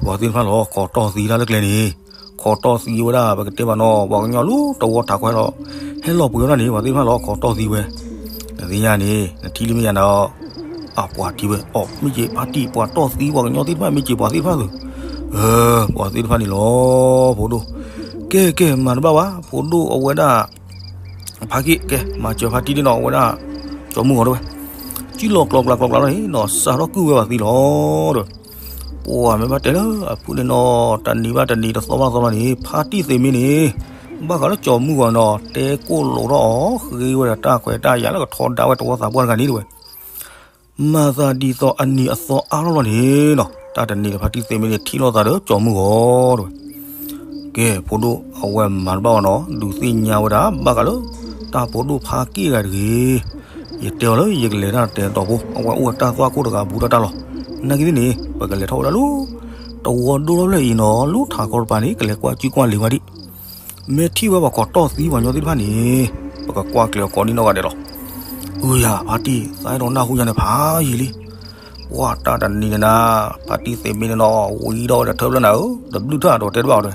ပှၤသ့ၣ်တဖၣ်လီၤ ခိးတီၢ်သံတၢ်လၢကျဲန့ၣ်, ခိးတီၢ်သံဝဲဒၣ် ပကတဲဘၣ်နီၤ ပှၤကညီလၢတဝီထးခီလီၤ, ဟဲလီၤပှ့ၤဝဲဒၣ်န့ၣ် ပှၤသ့ၣ်တဖၣ်လီၤ ခိးတီၢ်သံဝဲ. နသ့ၣ်ညါန့ၣ် နထံၣ်လံမ့ၢ်ယၤနၤ, အပှၤထံၣ်ဝဲ အီ မ့ၢ်က့ၤဖါတံၢ် ပှၤတီၢ်သံပှၤကညီသ့ၣ်တဖၣ် မ့ၢ်က့ၤပှၤသ့ၣ်တဖၣ်သု, ပှၤသ့ၣ်တဖၣ်န့ၣ်လီၤ ဖိဒိၣ်. ကဲကဲ မၤတဘၣ်ဘၣ် ဖိဒိၣ်အဝဲဒၣ် ဖါက့ၣ် ကဲ မၤစၢၤဖါတံၢ်ဒ်နီၤ အဝဲဒၣ် ကၠီၤမုၢ်ဂီၤတဲဝဲ, ကံၣ်လီၤကျီကျါကျီကျါလီၤန့ၣ်နီၤ စးထီၣ်ကုၢ်ဝဲပှၤသံလီၤ တဲဝဲ. ပှၤမ့ၢ်ဘၣ်တဲလၢအဖုၣ်န့ၣ်နီၤ တနံၤဘၣ်တနံၤ တသီဘၣ်သီလီၤန့ၣ် ဖါတံၢ်သ့ၣ်မ့န့ၣ် ဘၣ်ဃးလၢကၠီၤမုၢ်ဂီၤနီၤ တဲကိၣ်လိာ်ထီၣ်အီၤ ဃ့ဝဲဒီးတၢ်ခွဲးတၢ်ယာ်လၢကထီဒါဝဲတဝီသးပှၢ်တဂၤန့ၣ်တဲဝဲ. မၤသးဒ်သိးအနံၤအသီအါထီၣ်လီၤန့ၣ်နီၤ တၢ်တနံၤဒီးဖါတံၢ်သ့ၣ်မ့န့ၣ် ထံၣ်လိာ်သးဒီးကၠီၤမုၢ်ဂီၤတဲဝဲ. ကဲ ဖိဒိၣ်အဝဲမၤတဘၣ်အီၤနီၤ ဒုးသ့ၣ်ညါဝဲဒၣ် ဘၣ်ဃးလၢ တၢ်ဖိဒိၣ်ဖါက့ၣ်ဂၤတဂ့ၤ. ယတဲအီၤလၢယကလဲၤတၢ်တဲတီၤဖိ အဝဲအိၣ်ဝဲတၢ်သွၣ်ခိၣ်တဂၤဘူးတၢ်တၢ်လီၤ. နာ်က့သ့ၣ်န့ၣ် ပကလဲၤထီၣ်ဝဲဒၣ်လၢ တဝီဒိၣ်ထီၣ်ဖျၢၣ်အံၤနီၤ လၢထးခီတပၤန့ၣ် ကလဲၤကွၢ်ကူကွၢ်လ့ၤဝဲဒၣ် မ့ၢ်ထံၣ်ဝဲပှၤခိးတီၢ်သံပှၤညီသ့ၣ်တဖၣ်န့ၣ် ပကကွၢ်ကျဲၤအကိးဒံနီၢ်ဂၤဒဲးလီၤ. အၢယၤ ဖါတံၢ် သးအဲၣ်ဒိးနၢ်ဟူယၤန့ၣ်ဖးယံာ်လံ. ပှၤတၢ်တနံၤန့ၣ်နၤ ဖါတံၢ်သ့ၣ်မ့ၢ်န့ၣ်နီၤ ဝံထီၣ်ဝဲဒီးထၢဖျၢၣ်နၤဧၢ, တဘျုးထၢၣ်အဒိးတဲတဘၣ်အီၤတဲဝဲ,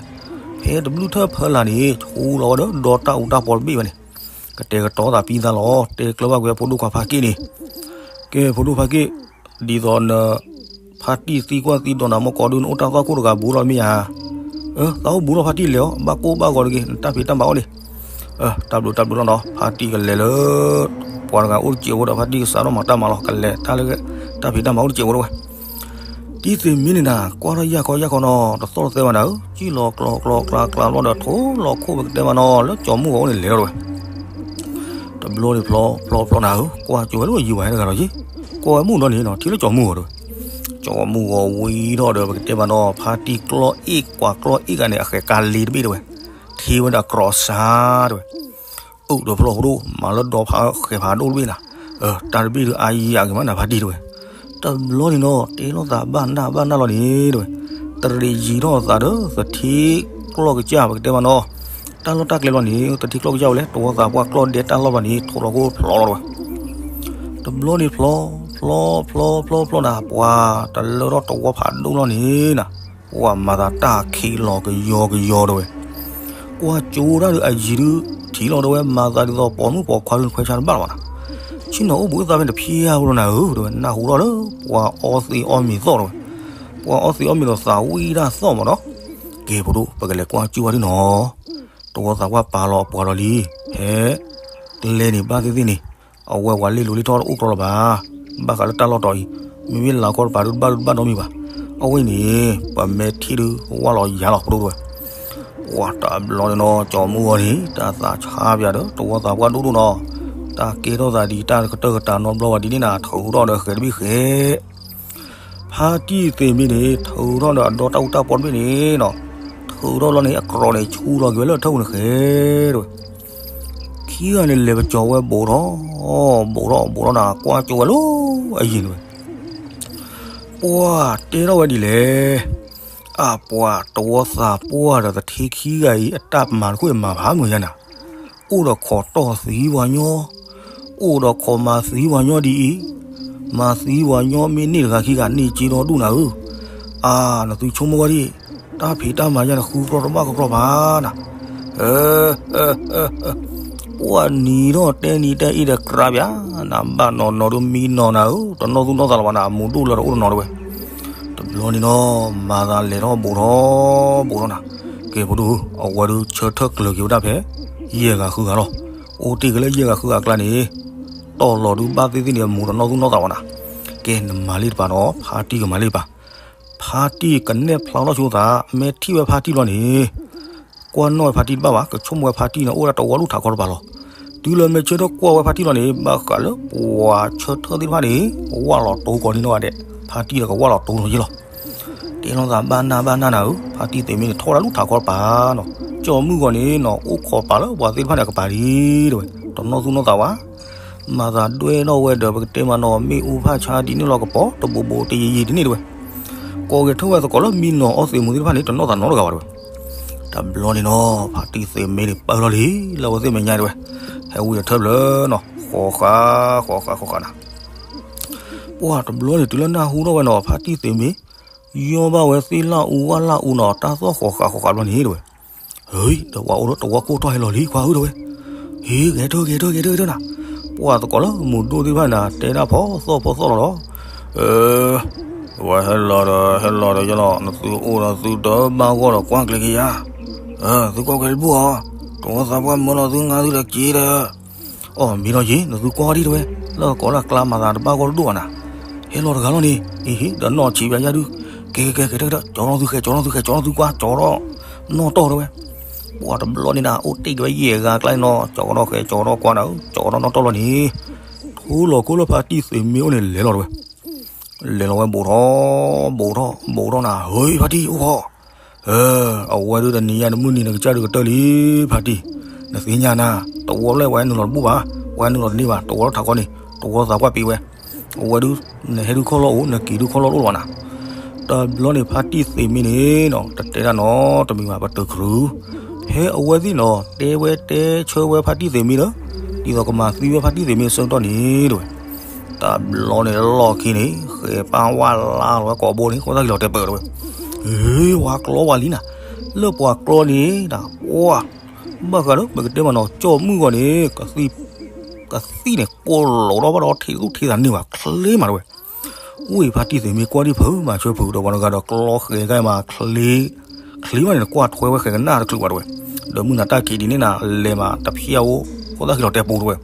ဖဲတဘျုးထၢၣ်ဖၢလာ်န့ၣ် ဆူလီၤဝဲဒီးဒီတၢ်အူတၢ်ပီတဘ့ၣ်ဝဲန့ၣ် ကတဲာ်ကတီၤသးပံသးလီၤ. တဲကျၢၤဘၣ်ကွံာ်ဖိဒိၣ်ခွါဖါက့ၣ်န့ၣ်, ကဲ ဖိဒိၣ်ဖါက့ၣ်, ဒ်သိးန ဖါတံၢ်သံကွၢ်သံဒိးနၤမ့ၢ်ကိးဒု နအိၣ်တၢ်သွၣ်ခိၣ်တဂၤဘူးလီၤမ့ၢ်ဧါ. အၢ သးအိၣ်ဘူးလီၤ ဖါတံၢ်လဲၤအီၤ ဘၣ်ကိၢ်ဘၣ်ဂီၤတဂ့ၤ နတၢ်ဖံးတၢ်မၤအိၣ်လံ. အၢ တၢ်ဘျုးတၢ်ဘျုးလီၤနီၤ ဖါတံၢ်ကလဲၤလၢ ပှၤတဂၤအိၣ်တစဲးဖိဒီး ဖါတံၢ်ကစးထီၣ်မၤတၢ်မၤလီၤ ကလဲၤတၢ်လၢ တၢ်ဖံးတၢ်မၤအိၣ်တစဲးဖိတဝဲ တံၢ်သ့ၣ်မ့ၢ်န့ၣ်နၤ ကွၢ်ထီၣ်ယၢ်ခီယၢ်ခီနီၤ တသီၣ်တသဲဘၣ်နၤဧၢ, စံၣ်လီၤကျီၤကျီၤကျါကျါဘျီဒီး ထိၣ်လီၤခိၣ်ပကတဲမးနီၤ လၢကၠီၤမုၢ်ဂီၤအိၣ်န့ၣ်လဲၤလီၤတဝဲ. တဘျီန့ၣ်ဖျီဖျီဖျီနၤဧၢ, ကွၢ်ကၠိဝဲလၢယံၤဝဲတဂၤလီၤယံၤ, ကွၢ်ဝဲမုၢ်ဒီးန့ၣ်နီၤ ထံၣ်လၢကၠီၤမုၢ်ဂီၤတဝဲ. ကၠီၤမုၢ်ဂီၤဝံၤထီၣ်ဒီး ပကတဲမးနီၤ ဖါတံၢ်ကျီၢ်အ့ၣ်ကွၢ်ကျီၢ်အ့ၣ်ဂၤန့ၣ် အဃဲးကါလ့တဘ့ၣ်တဝဲ, ထံၣ်ဝဲဒၣ်ကြီစါတဝဲ အိၣ်ဒီးဖျီဖိဒိၣ် မၤလၢဒီဖးဃဲးဖးဒိၣ်တဘ့ၣ်နၤ, တၢ်တဘ့ၣ်ဒုးအါယံၤအဂ့ၤမးနၤဖါတံၢ်တဝဲ. တဘျီန့ၣ်နီၤ တဲလိာ်သးဘၣ်နၢ်ဘၣ်နၢ်လီၤန့ၣ်တဝဲ, တရံးယံၤထီၣ်သးဒီးသထ့ကျီၢ်ကစၢ် ပကတဲမးနီၤ, တၢ်လီၢ်တၢ်ကျဲဘျီန့ၣ် သထ့ကျီၢ်ကစၢ်ဝဲလဲၣ် တဝီသးပှၢ်ကျီၢ်ဒဲတၢ်လီၢ်ဘျီန့ၣ် ထိၣ်လီၤခိၣ်ဖျီလီၤတဝဲ. တဘျီန့ၣ်ဖျီ ဖျီ ဖျီ ဖျီ ဖျီနၤ ပှၤတလၢထီၣ်တဝီဖးဒိၣ်လီၤန့ၣ်နၤ, ပှၤမၤသးတၢ်ခံးလီၤကယီကယီတဝဲ. ကွၢ်ကၠိဒၣ်ဒီးအယံၤဒုး ထံၣ်လီၤတဝဲ မၤသးဒ်သိးပိာ်မုၣ်ပိာ်ခွါဒုးခွဲးဆါတဘၣ်လီၤဘၣ်နၤ, ဆ့ၣ်နီၤအိၣ်ဘှံးသးဖဲတဖျါဧိၤလီၤနၤဧၢ တဝဲ နၢ်ဟူထီၣ်လၢ ပှၤအီသံးအီမံၤသီၣ်တဝဲ, ပှၤအီသံးအီမံၤဒီးသးဝံၣ်တၢ်သီၣ်မးနီၤ. ကဲ ဖိဒိၣ် ပကလဲၤကွၢ်ကၠိဝဲဒၣ်နီၤ, တဝီသးပှၢ်ပာ်လီၤအပှၤလီၤလံ, ဟဲ ကျဲန့ၣ်ဘၣ်သ့ၣ်သ့ၣ်န့ၣ် အဝဲပှၤလ့ၣ်လိၤလ့ၣ်ထီၣ်တအိၣ်ကျီလီၤဘၣ်. ဘၣ်ဃးလၢတၢ်လီၢ်တီၤအံၤ မ့မ့ၢ်လၤကီၢ်တပၤဒုးတဘၣ်ဒုးတဘၣ်နီတမံၤဘၣ်. အဝဲအံၤန့ၣ် ပမ့ၢ်ထံၣ်ဒုး ဝၢ်လီၤယၤလီၤ ဖိဒိၣ်တဝဲ. ပှၤတဘျီန့ၣ်နီၤ ကၠီၤမုၢ်ဂီၤန့ၣ် တၢ်သးဆါပၠးဒီး တဝီသးပှၢ်ဒိၣ်ဒိၣ်နီၤ, တၢ်ကဲထီၣ်သးဒ်တၢ်ကတၢၢ်ကတၢၢ်နီတဘျီဘၣ်ဒ်န့ၣ်နၤ ထုးထီၣ်ဒီးဃဲၤတဘ့ၣ်ဃဲၤ ဖါတံၢ်သ့ၣ်မ့ၢ်န့ၣ် ထုးထီၣ်ဒီးအဒီတၢ်အူတၢ်ပီတဘ့ၣ်န့ၣ်နီၤ, ထုးထီၣ်လီၤန့ၣ် အကြီၤန့ၣ် ဆူလီၤက့ၤဝဲလၢအထၢၣ်ပူၤန့ၣ်ဃဲၤတဝဲ. ခံဂၤန့ၣ်လဲၤပကၠီၤဝဲဘူးထီၣ် ဘူးထီၣ် ဘူးထီၣ်နၤ ကွၢ်ကၠိဝဲလၢအယံၤတဝဲ. ပှၤတဲထီၣ်ဝဲဒ်လဲၣ်, အပှၤတဝီသးပှၢ်ဒီးသထ့ခံဂၤအံၤ အတၢ်မၤတခိၣ်အံၤမၤဖးမုာ်ယါနၤ, အိၣ်ဒီးခိးတီၢ်သံပှၤညီ အိၣ်ဒီးခိးမၤသံပှၤညီဒ်အံၤ, မၤသံပှၤညီမ့ၢ်န့ၢ်တဂၤခံဂၤန့ၢ်က့ဒီဒူၣ်နၤဧၢ, အါ နသုဆိကမိၣ်ဝဲဒၣ်, တၢ်ဖံးတၢ်မၤယါန့ၣ်ဃုကြီတဘၣ်ကကြီဘၣ်နၤ ပှၤနံၤထီၣ်တဲနံၤတဲအ့ၣ်ဒီးကြၢးပၠး, နဘၣ်နီၢ်နီၢ်ဒုးမံနီၢ်နၤဧၢ, တနီၢ်သူၣ်နီၢ်သးလၢၤဘၣ်နၤ, အမူဒိၣ်လၢတအိၣ်တနီၤတဝဲ. တဘျီန့ၣ်နီၤ မၤသးလဲၤထီၣ်ဘူးထီၣ်ဘူးထီၣ်နၤ, ကဲဖိဒိၣ်ဧၢ, အဝဲဒုးဆၢထၢၣ်ကျၢၤက့ၤဝဲဒၣ်ဖဲ ယဲၢ်ဂၤဃုဂၤလီၤ. အိၣ်တ့ၢ်က့ၤလၢယဲၢ်ဂၤဃုဂၤအကျါန့ၣ်, တီၢ်လီၤဒုးဘၣ်သ့ၣ်သ့ၣ်န့ၣ် အမူတနီၢ်သူၣ်နီၢ်သးဘၣ်နၤ, ကဲနမၤလံတပၤနီၤ, ဖါတံၢ်ကမၤလံတပၤ ဖါတံၢ်ကနဲၣ်ဖျါထီၣ်ဆိသး, မ့ၢ်ထံၣ်ဝဲဖါတံၢ်ဘျီန့ၣ်, ကွၢ်နီၣ်ဝဲဖါတံၢ်တဘၣ်ဘၣ်, ကဆိကမိၣ်ဝဲဖါတံၢ်န့ၣ် အိၣ်ဝဲဒၣ်တဝီလူၢ်ထးခီတပၤလီၤ. တုၤလၢမ့ၢ်ဆၢထၢၣ်ကွၢ်ဝဲဖါတံၢ်လီၤန့ၣ်, ဘၣ်ဃးလၢပှၤဆၢထၢၣ်သ့ၣ်တဖၣ်န့ၣ် ကဝၢ်လီၤတိၤကိးနံၤနီၢ်ဂၤဒဲး, ဖါတံၢ်ဒီးကဝၢ်လီၤတိၤလီၤယ့ၢ်လီၤ. တဲလိာ်သးဘၣ်နၢ်ဘၣ်နၢ်နၤဧၢ, ဖါတံၢ်သ့ၣ်မ့ၢ်န့ၣ် ထီၣ်ဝဲဒၣ်လူၢ်ထးခီတပၤနီၤ, ကၠီၤမုၢ်ဂီၤန့ၣ်နီၤ အိၣ်ခိးပာ်လၢပှၤသ့ၣ်တဖၣ်န့ၣ်အကပၤလံတဝဲ, တနီၢ်သူၣ်နီၢ်သးဝဲ မၤသးဒွဲၣ်ထီၣ်ဝဲဒီး ပကတဲမးနီၤ မ့ၣ်အူဖၣ်ဆါဒ်န့ၣ်လီၤကပီၤ တဘိးဘိးတယံာ်ယံာ်ဒ်န့ၣ်တဝဲ, ကိးက့ၤထၢၣ်ဝဲသကိးလၢမံနီၤအီသံးမူသ့ၣ်တဖၣ်န့ၣ် တနီၢ်သးနီတဂၤဘၣ်တဝဲ. တဘျီန့ၣ်နီၤ ဖါတံၢ်သ့ၣ်မ့ၢ်န့ၣ် ပၢၢ်လီၤလံ လၢအဝဲသ့ၣ်မဲာ်ညါတဝဲ, ဟဲဝံၤဒီးထၢၣ်ဖျၢၣ်နီၤ ဃီၤဃာ် ဃီၤဃာ် ဃီၤဃာ်နၤ ပှၤတဘျီန့ၣ် တုၤလၢနၢ်ဟူထီၣ်ဝဲနီၤ ဖါတံၢ်သ့ၣ်မ့ၢ် ယီၢ်ဘၣ်ဝဲသ့ၣ်လၢအူဝၣ်လၢအူနီၤ တၢ်သီၣ်ဃီၤဃာ်ဃီၤဃာ်ဘျီန့ၣ်တဝဲ, ဟ့ ဒီးပှၤအိၣ်လၢတဝီကိၢ်ထီၣ်ဟဲလီၤလံ ခွါဧၢတဝဲ, ဟ့ ဂဲၤထၢၣ်ဂဲၤထၢၣ်ဂဲၤထၢၣ်ဂဲၤထၢၣ်နၤ, ပှၤသကိးလၢမူဒိၣ်သ့ၣ်တဖၣ်နၤ တဲဒၣ်ဖီသီၣ်ဖီသီၣ်လီၤလီၤ, ဝဲဟဲလီၤဒီး ဟဲလီၤဒီးယလီၤ နသုအိၣ်ဒီးသုတဘၣ်ဂီၢ်ဒီးကွၢ်ကျဲကယၤ, သုကွၢ်ကျဲတဘူၣ်အီၤ, တဝီသးပှၢ်မၢလီၤသုငါသုဒီးက့ၤဒီး အိ မ့ၢ်လီၤယ့ၤ နသုကွၢ်ဒံးတဝဲ, လၢကိးလၢကျါမၤသးတဘၣ်ဂီၢ်တဒိၣ်ဘၣ်နၤ, ဟဲလီၤတဂၤလီၤန့ၣ်, အ့ဟ့ ဒီးနီၢ်ဆံးဘၣ်ယၤဒုး, ကဲကဲကဲ ကဲကဲ ကၠီၤထီၣ်သုဃဲ ကၠီၤထီၣ်သုဃဲ ကၠီၤထီၣ်သုကွၢ် ကၠီၤထီၣ်နီၢ်တီၢ်တဝဲ, ပှၤတဘျီန့ၣ်နၤ အိၣ်တ့ၢ်က့ၤဝဲယဲၢ်ဂၤကျါန့ၣ်နီၤ ကၠီၤထီၣ်ဃဲ ကၠီၤထီၣ်ကွၢ်နၤဧၢ ကၠီၤထီၣ်နီၢ်တီၢ်လီၤန့ၣ်, ထိလီၤခိၣ်လၢဖါတံၢ်သ့ၣ်မ့ၢ်အိၣ်န့ၣ်လဲၤလီၤတဝဲ လဲၤလီၤဝဲဘူးထီၣ် ဘူးထီၣ် ဘူးထီၣ်နၤ ဟ့ ဖါတံၢ်အိၣ်ဃီ, အဝဲဒုးတနံၤညါတမုၢ်နံၤနကစၢ်ဒုးကတၢၢ်လံ ဖါတံၢ်, နသ့ၣ်ညါနၤ, တဝီလၢပှၤဟဲနုာ်လီၤတဘူၣ်ဘၣ်, ပှၤဟဲနုာ်လီၤတန့ၢ်ဘၣ်, တဝီလၢထးခီန့ၣ် တဝီသးပှၢ်ပ့ၤဝဲ, အဝဲဒုး နဟဲဒုးခီၣ်လီၢ်အိၣ် နက့ၤဒုးခီၣ်လီၢ်တအိၣ်လီၤနၤ. တဘျီန့ၣ် ဖါတံၢ်သ့းမ့ၢ်န့ၣ်နီၤ တတဲတၢ်နီတမံၤဘၣ် ပတုာ်ခရူး ဖဲအဝဲသ့ၣ်နီၤ တဲဝဲတဲဆၢဝဲဖါတံၢ်သ့းမ့ၢ်ဒီး ဒ်သိးကမၤသံဝဲဖါတံၢ်သ့းမ့ၢ်အဆၢကတီၢ်န့ၣ်တဝဲ တဘျီန့ၣ်လီၢ်ခံန့ၣ် ဃဲၤပၢ်ဝါလါလီၤဝဲကိာ်ဘိန့ၣ် ဃိသတၢ်ခံလီၤတဲာ်ပၢၢ်တဝဲ ဟ့ ဝၤကျီဝဲလံနၤ. လၢပှၤကျီန့ၣ် ပှၤ ဘၣ်ဃးဒီး ပကတဲမးနီၤ ကၠီၣ်မုၣ်ဂီၤန့ၣ် ကသံၣ်န့ၣ် ကိၢ်လိာ်ထီၣ်ဘၣ်ဒီးထံးသူၣ်ထံးသးန့ၢ်ဘၣ် ချ့မးတဝဲ. ဝံၤဖါတံၢ်သ့းမ့ၢ်ကွၢ်ဒံးဖုးမၤဆၢဖုးဒီးပှၤတဂၤဒီးကျီဃဲၤကါမး ချ့ ချ့ဘၣ်န့ၣ် နကွၢ်ထွဲဝဲဃဲၤကနၣ်တချုးဘၣ်တဝဲ. ဒီးမုၢ်နၤတၢ်ခံးဒ်န့ၣ်နၤလဲၤမးတဖျၢၣ်အိၣ် ဃိသတၢ်ခံလီၤတဲာ်ပူၤတဝဲ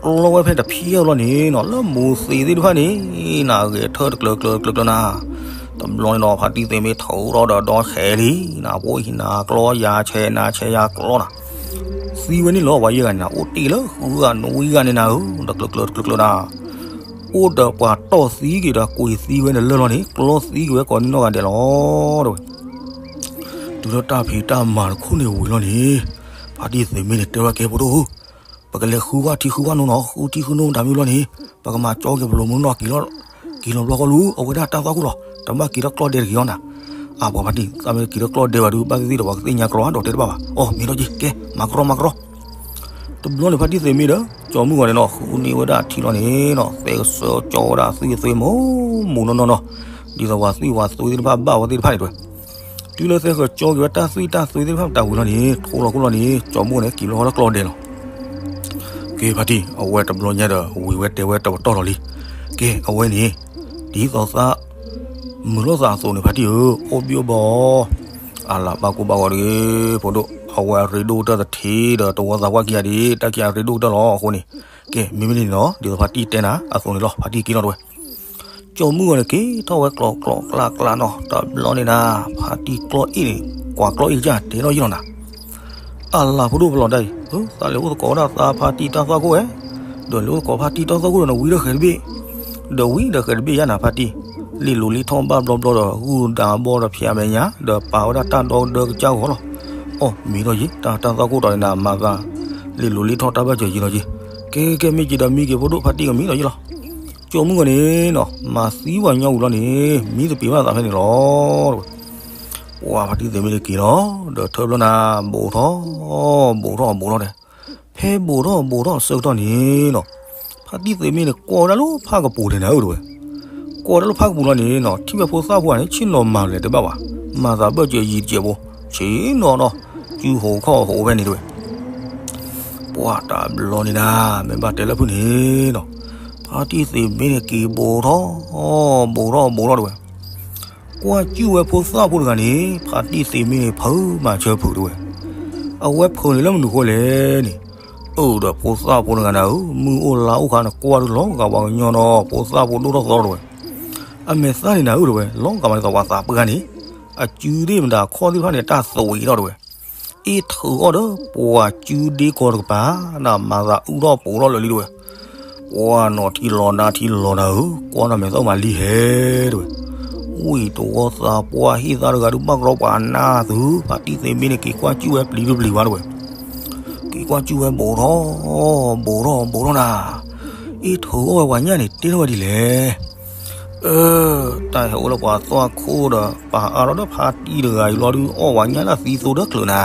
ကျီဝဲဖဲတဖျၢၣ်လီၤန့ၣ်နီၤ လၢမူၤသ့းသ့ၣ်တဖၣ်န့ၣ် နဂဲၤထၢၣ်တကျၢၤကျၢၤတကျၢၤကျၢၤနၤ. တဘျီန့ၣ်နီၤ ဖါတံၢ်သ့းမ့ၢ်ထုးထီၣ်ဒီးဒီဆဲးလံ နဖိဟံးနၤကျီယၤဆဲးနၤဆဲးယၤကျီနၤ. သံဝဲန့ၣ်လီၤ ပှၤယဲၢ်ဂၤန့ၣ်နၤ အိၣ်တ့ၢ်လၢဃုဂၤနွံဂၤန့ၣ်နၤဧၢ တကျၢၤကျၢၤတကျၢၤကျၢၤနၤ. အိၣ်ဒီးပှၤတီၢ်သံက့ၤဒီးကွံာ်သံဝဲန့ၣ်လၢလီၤန့ၣ် ကျီသံက့ၤဝဲကိးနီၢ်ဂၤဒဲးလီၤတဝဲ. တုၤလၢတၢ်ဖံးတၢ်မၤတခိၣ်န့ၣ်ဝံၤလီၤန့ၣ် ဖါတံၢ်သ့းမ့ၢ်န့ၣ် တဲဝဲကဲဖိဒိၣ်ဧၢ ပကလဲၤဃုဝဲထံဃုဝဲနိနီၤ ဃုထံဃုနိတၢ်မ့ၢ်လီၤန့ၣ် ပကမၤကၠီက့ၤပလိာ်မုၢ်နီၢ်က့ၤလီၤဘျီဃီလူ အဝဲဒၣ်တၢ်သွၣ်ခိၣ်လီၤ တဘၣ်က့ၤထီၣ်ကျီၢ်ဒဲးတဂ့ၤအီၤနၤ. အါ ပှၤဖါတံၢ် သးမ့ၢ်က့ၤထီၣ်ကျီၢ်ဒဲးဘၣ်ဒုး ဘၣ်သ့ၣ်သ့ၣ်ဒီးပှၤကသ့ၣ်ညါကျီၢ်ဒီးတဲတဘၣ်ဘၣ် အိ မ့ၢ်ထီၣ်က့ၤ ကဲ မၤကရီမၤကရီ တဘျီန့ၣ် ဖါတံၢ်သ့းမ့ၢ်ဒီး ကၠီမုၣ်ဂီၤန့ၣ်နီၤ ဃုန့ၢ်ဝဲဒၣ်ထံလီၤန့ၣ်နီၤ သဲကစၢကၠီဝဲဒၣ်သွံၣ်အသွံၣ်မူးမူးနီၢ်နီၢ်နီၤ ဒ်သိးပှၤသွံၣ်ပှၤသွံၣ်သ့ၣ်တဖၣ်ဘၣ်ဝဲသ့ၣ်တဖၣ်န့ၣ်တဝဲ. တုၤလၢသဲကစၢကၠီက့ၤဝဲတၢ်သွံၣ်တၢ်သွံၣ်သ့ၣ်တဖၣ်တၢ်ဝံၤလီၤန့ၣ် ထိလီၤခိၣ်လီၤန့ၣ် ကၠီမုၣ်န့ၣ် က့ၤလီၤဝဲလၢကျီၢ်ဒဲးလီၤ. ကဲဖါတံၢ် အဝဲတဘျီညါဒီး ဝံၤဝဲတဲဝဲတပတီၢ်လီၤလံ. ကဲ အဝဲန့ၣ် ဒ်သိးသး မုာ်လိာ်သးအသိးန့ၣ် ဖါတံၢ်ဧၢ အိၣ်ဘံၣ်အိၣ်ဘၣ်အီၤ အလၤဘၣ်ကိၢ်ဘၣ်ဂီၤတဂ့ၤ ဖိဒိၣ် အဝဲအရ့ဒိၣ်ကတၢၢ်တထံးဒီးတဝီသးပှၢ်ခံဂၤဒံး တၢ်ခံဂၤအရ့ဒိၣ်ကတၢၢ်လီၤ. အဃိန့ၣ် ကဲ မ့မ့ၢ်န့ၣ်နီၤ ဒ်သိးဖါတံၢ်တဲနၤအသိးန့ၣ်လီၤ ဖါတံၢ်က့ၤလီၤတဝဲ. ကၠီမုၣ်ဂီၤန့ၣ် က့ၤထီၣ်ဝဲကျီကျီကျါကျါနီၤ တဘျီန့ၣ်နၤ ဖါတံၢ်ကျီၢ်အ့ၣ်န့ၣ် ကွၢ်ကျီၢ်အ့ၣ်ကစၢ်တဲထီၣ်ယံလီၤနၤ အလၤဖိဒိၣ်ပလီၢ်ဒၣ်အံၤ သးလဲၤအိၣ်သကိးဒၣ်သးဖါတံၢ်တၢ်သွၣ်ခိၣ်ဝဲ, ဒီးလဲၤအိၣ်သကိးဖါတံၢ်တၢ်သွၣ်ခိၣ်ဒီးနဝံဒီးဃဲၤတဘ့ၣ်, ဒီးဝံဒီးဃဲၤတဘ့ၣ်ယါနၤဖါတံၢ်, လ့ၣ်လိၤလ့ၣ်ထီၣ်ဘၣ်ဘျီဘျီဒီး ဂုၢ်ဒၣ်ဘီဒီးဖျါမဲာ်ညါ ဒီးပာ်ဝဲဒၣ်တၢ်ဒီကဒၢကစၢ်ဂီၤလီၤ. အိၣ်မံၤထီၣ်ယံၤ တၢ်တၢ်သွၣ်ခိၣ်တီၤန့ၣ်နၤမၤသး လ့ၣ်လိၤလ့ၣ်ထီၣ်တၢ်ဘၣ်စၢၤယံၤလီၤယံၤ, ကဲကဲမ့ၢ်က့ၤဒီးမံက့ၤဖိဒိၣ်ဖါတံၢ်ကမံလီၤယံၤလီၤ. ကၠီမုၣ်ဂီၤန့ၣ်နီၤ မၤသံပှၤကညီဝံၤလီၤန့ၣ် မံသပ့ၤဘၣ်သးဖဲန့ၣ်လီၤ. ပှၤဖါတံၢ်သ့ၣ်မ့ၢ်တက့ၤလီၤ, ဒီးထၢဘျီနၤ ဘူးထီၣ် ဘူးထီၣ်ဘူးထီၣ်ဒီး ဖဲဘူးထီၣ်ဘူးထီၣ်အဆၢကတီၢ်န့ၣ်နီၤ, ဖါတံၢ်သ့ၣ်မ့ၢ်န့ၣ် ကွၢ်ဝဲဒၣ်လၢဖးကပူၤန့ၣ်နၤဧၢတဝဲ, ကွၢ်ဝဲဒၣ်လၢဖးကပူၤလီၤန့ၣ်နီၤ ထံၣ်ဝဲဖိသၣ်ဖိန့ၣ် ဆ့ၣ်နီၤမၤလဲၣ်တဘၣ်ဘၣ်, မၤသးဘၢၣ်စၢၤယံၤတစဲးဖိ, ဆ့ၣ်နီၤနီၤ စုဟိးခီၣ်ဟိးဖဲန့ၣ်တဝဲ ပှၤတဘျီန့ၣ်နၤ မ့ၢ်ဘၣ်တဲလၢဖုၣ်န့ၣ်နီၤ, ဖါတံၢ်သ့ၣ်မ့ၢ်န့ၣ်က့ၤဘူးထီၣ် ဘူးထီၣ်ဘူးထီၣ်တဝဲ, ကွၢ်စူၣ်ဝဲဖိသၣ်ဖိတဂၤန့ၣ် ဖါတံၢ်သ့ၣ်မ့ၢ်န့ၣ် ဖုးမၤဆၢဖုးတဝဲ, အဝဲဖုးန့ၣ်လၢမနုၤဃိလဲၣ်န့ၣ်, အၢၣ်ဒီးဖိသၣ်ဖိတဂၤနၤဧၢ, မုၢ်အိၣ်လါအိၣ်ခါနကွၢ်ဒုးလီၤဂာ်ပှၤကညီနီၤ ဖိသၣ်ဖိဒိၣ်ထီၣ်သီတဝဲ, အမဲာ်သၣ်န့ၣ်နၤဧၢတဝဲ လီၤဂာ်မးဒ်သိးပှၤသးပှၢ်န့ၣ်, အစုဒ့ၣ်မတၤခီၣ်သ့ၣ်တဖၣ်န့ၣ် တၢ်သဝံးထီၣ်တဝဲ, အ့ၣ်ထုးအီၣ်ဒီးပှၤစုဒ့ကီးတကပၤ, နမၤသးအုၣ်ထီၣ်ပူၤထီၣ်လၢာ်လံတဝဲ, ပှၤနီၤထံလီၤနါထံလီၤနၤဧၢ, ကွၢ်နမဲာ်သၣ်မးလံဟဲတဝဲ, ဝံၤတဝီသးပှၢ်ဟံၣ်သါတဂၤဒုးဘၣ်ကရီပှၤနါသု, ဖါတံၢ်သ့ၣ်မ့ၢ်န့ၣ် က့ၤကွၢ်စူၣ်ဝဲပျံၤဒုးပျံၤဝဲတဝဲ, က့ၤကွၢ်စူၣ်ဝဲဘူးထီၣ် ဘူးထီၣ်ဘူးထီၣ်နၤ, အ့ၣ်ထုးအီၣ်ဝဲပှၤညၣ်န့ၣ် တဲထီၣ်ဝဲဒ်လဲၣ် အၢ တၢ်ဟဲအိၣ်လၢပှၤသွၣ်ခိၣ်ဒီး ပာ်အါထီၣ်ဒီးဖါတံၢ်တဂၤအံၤလီၤဒုး အီၣ်ပှၤညၣ်လၢသံသိဒီးချုးနၤ,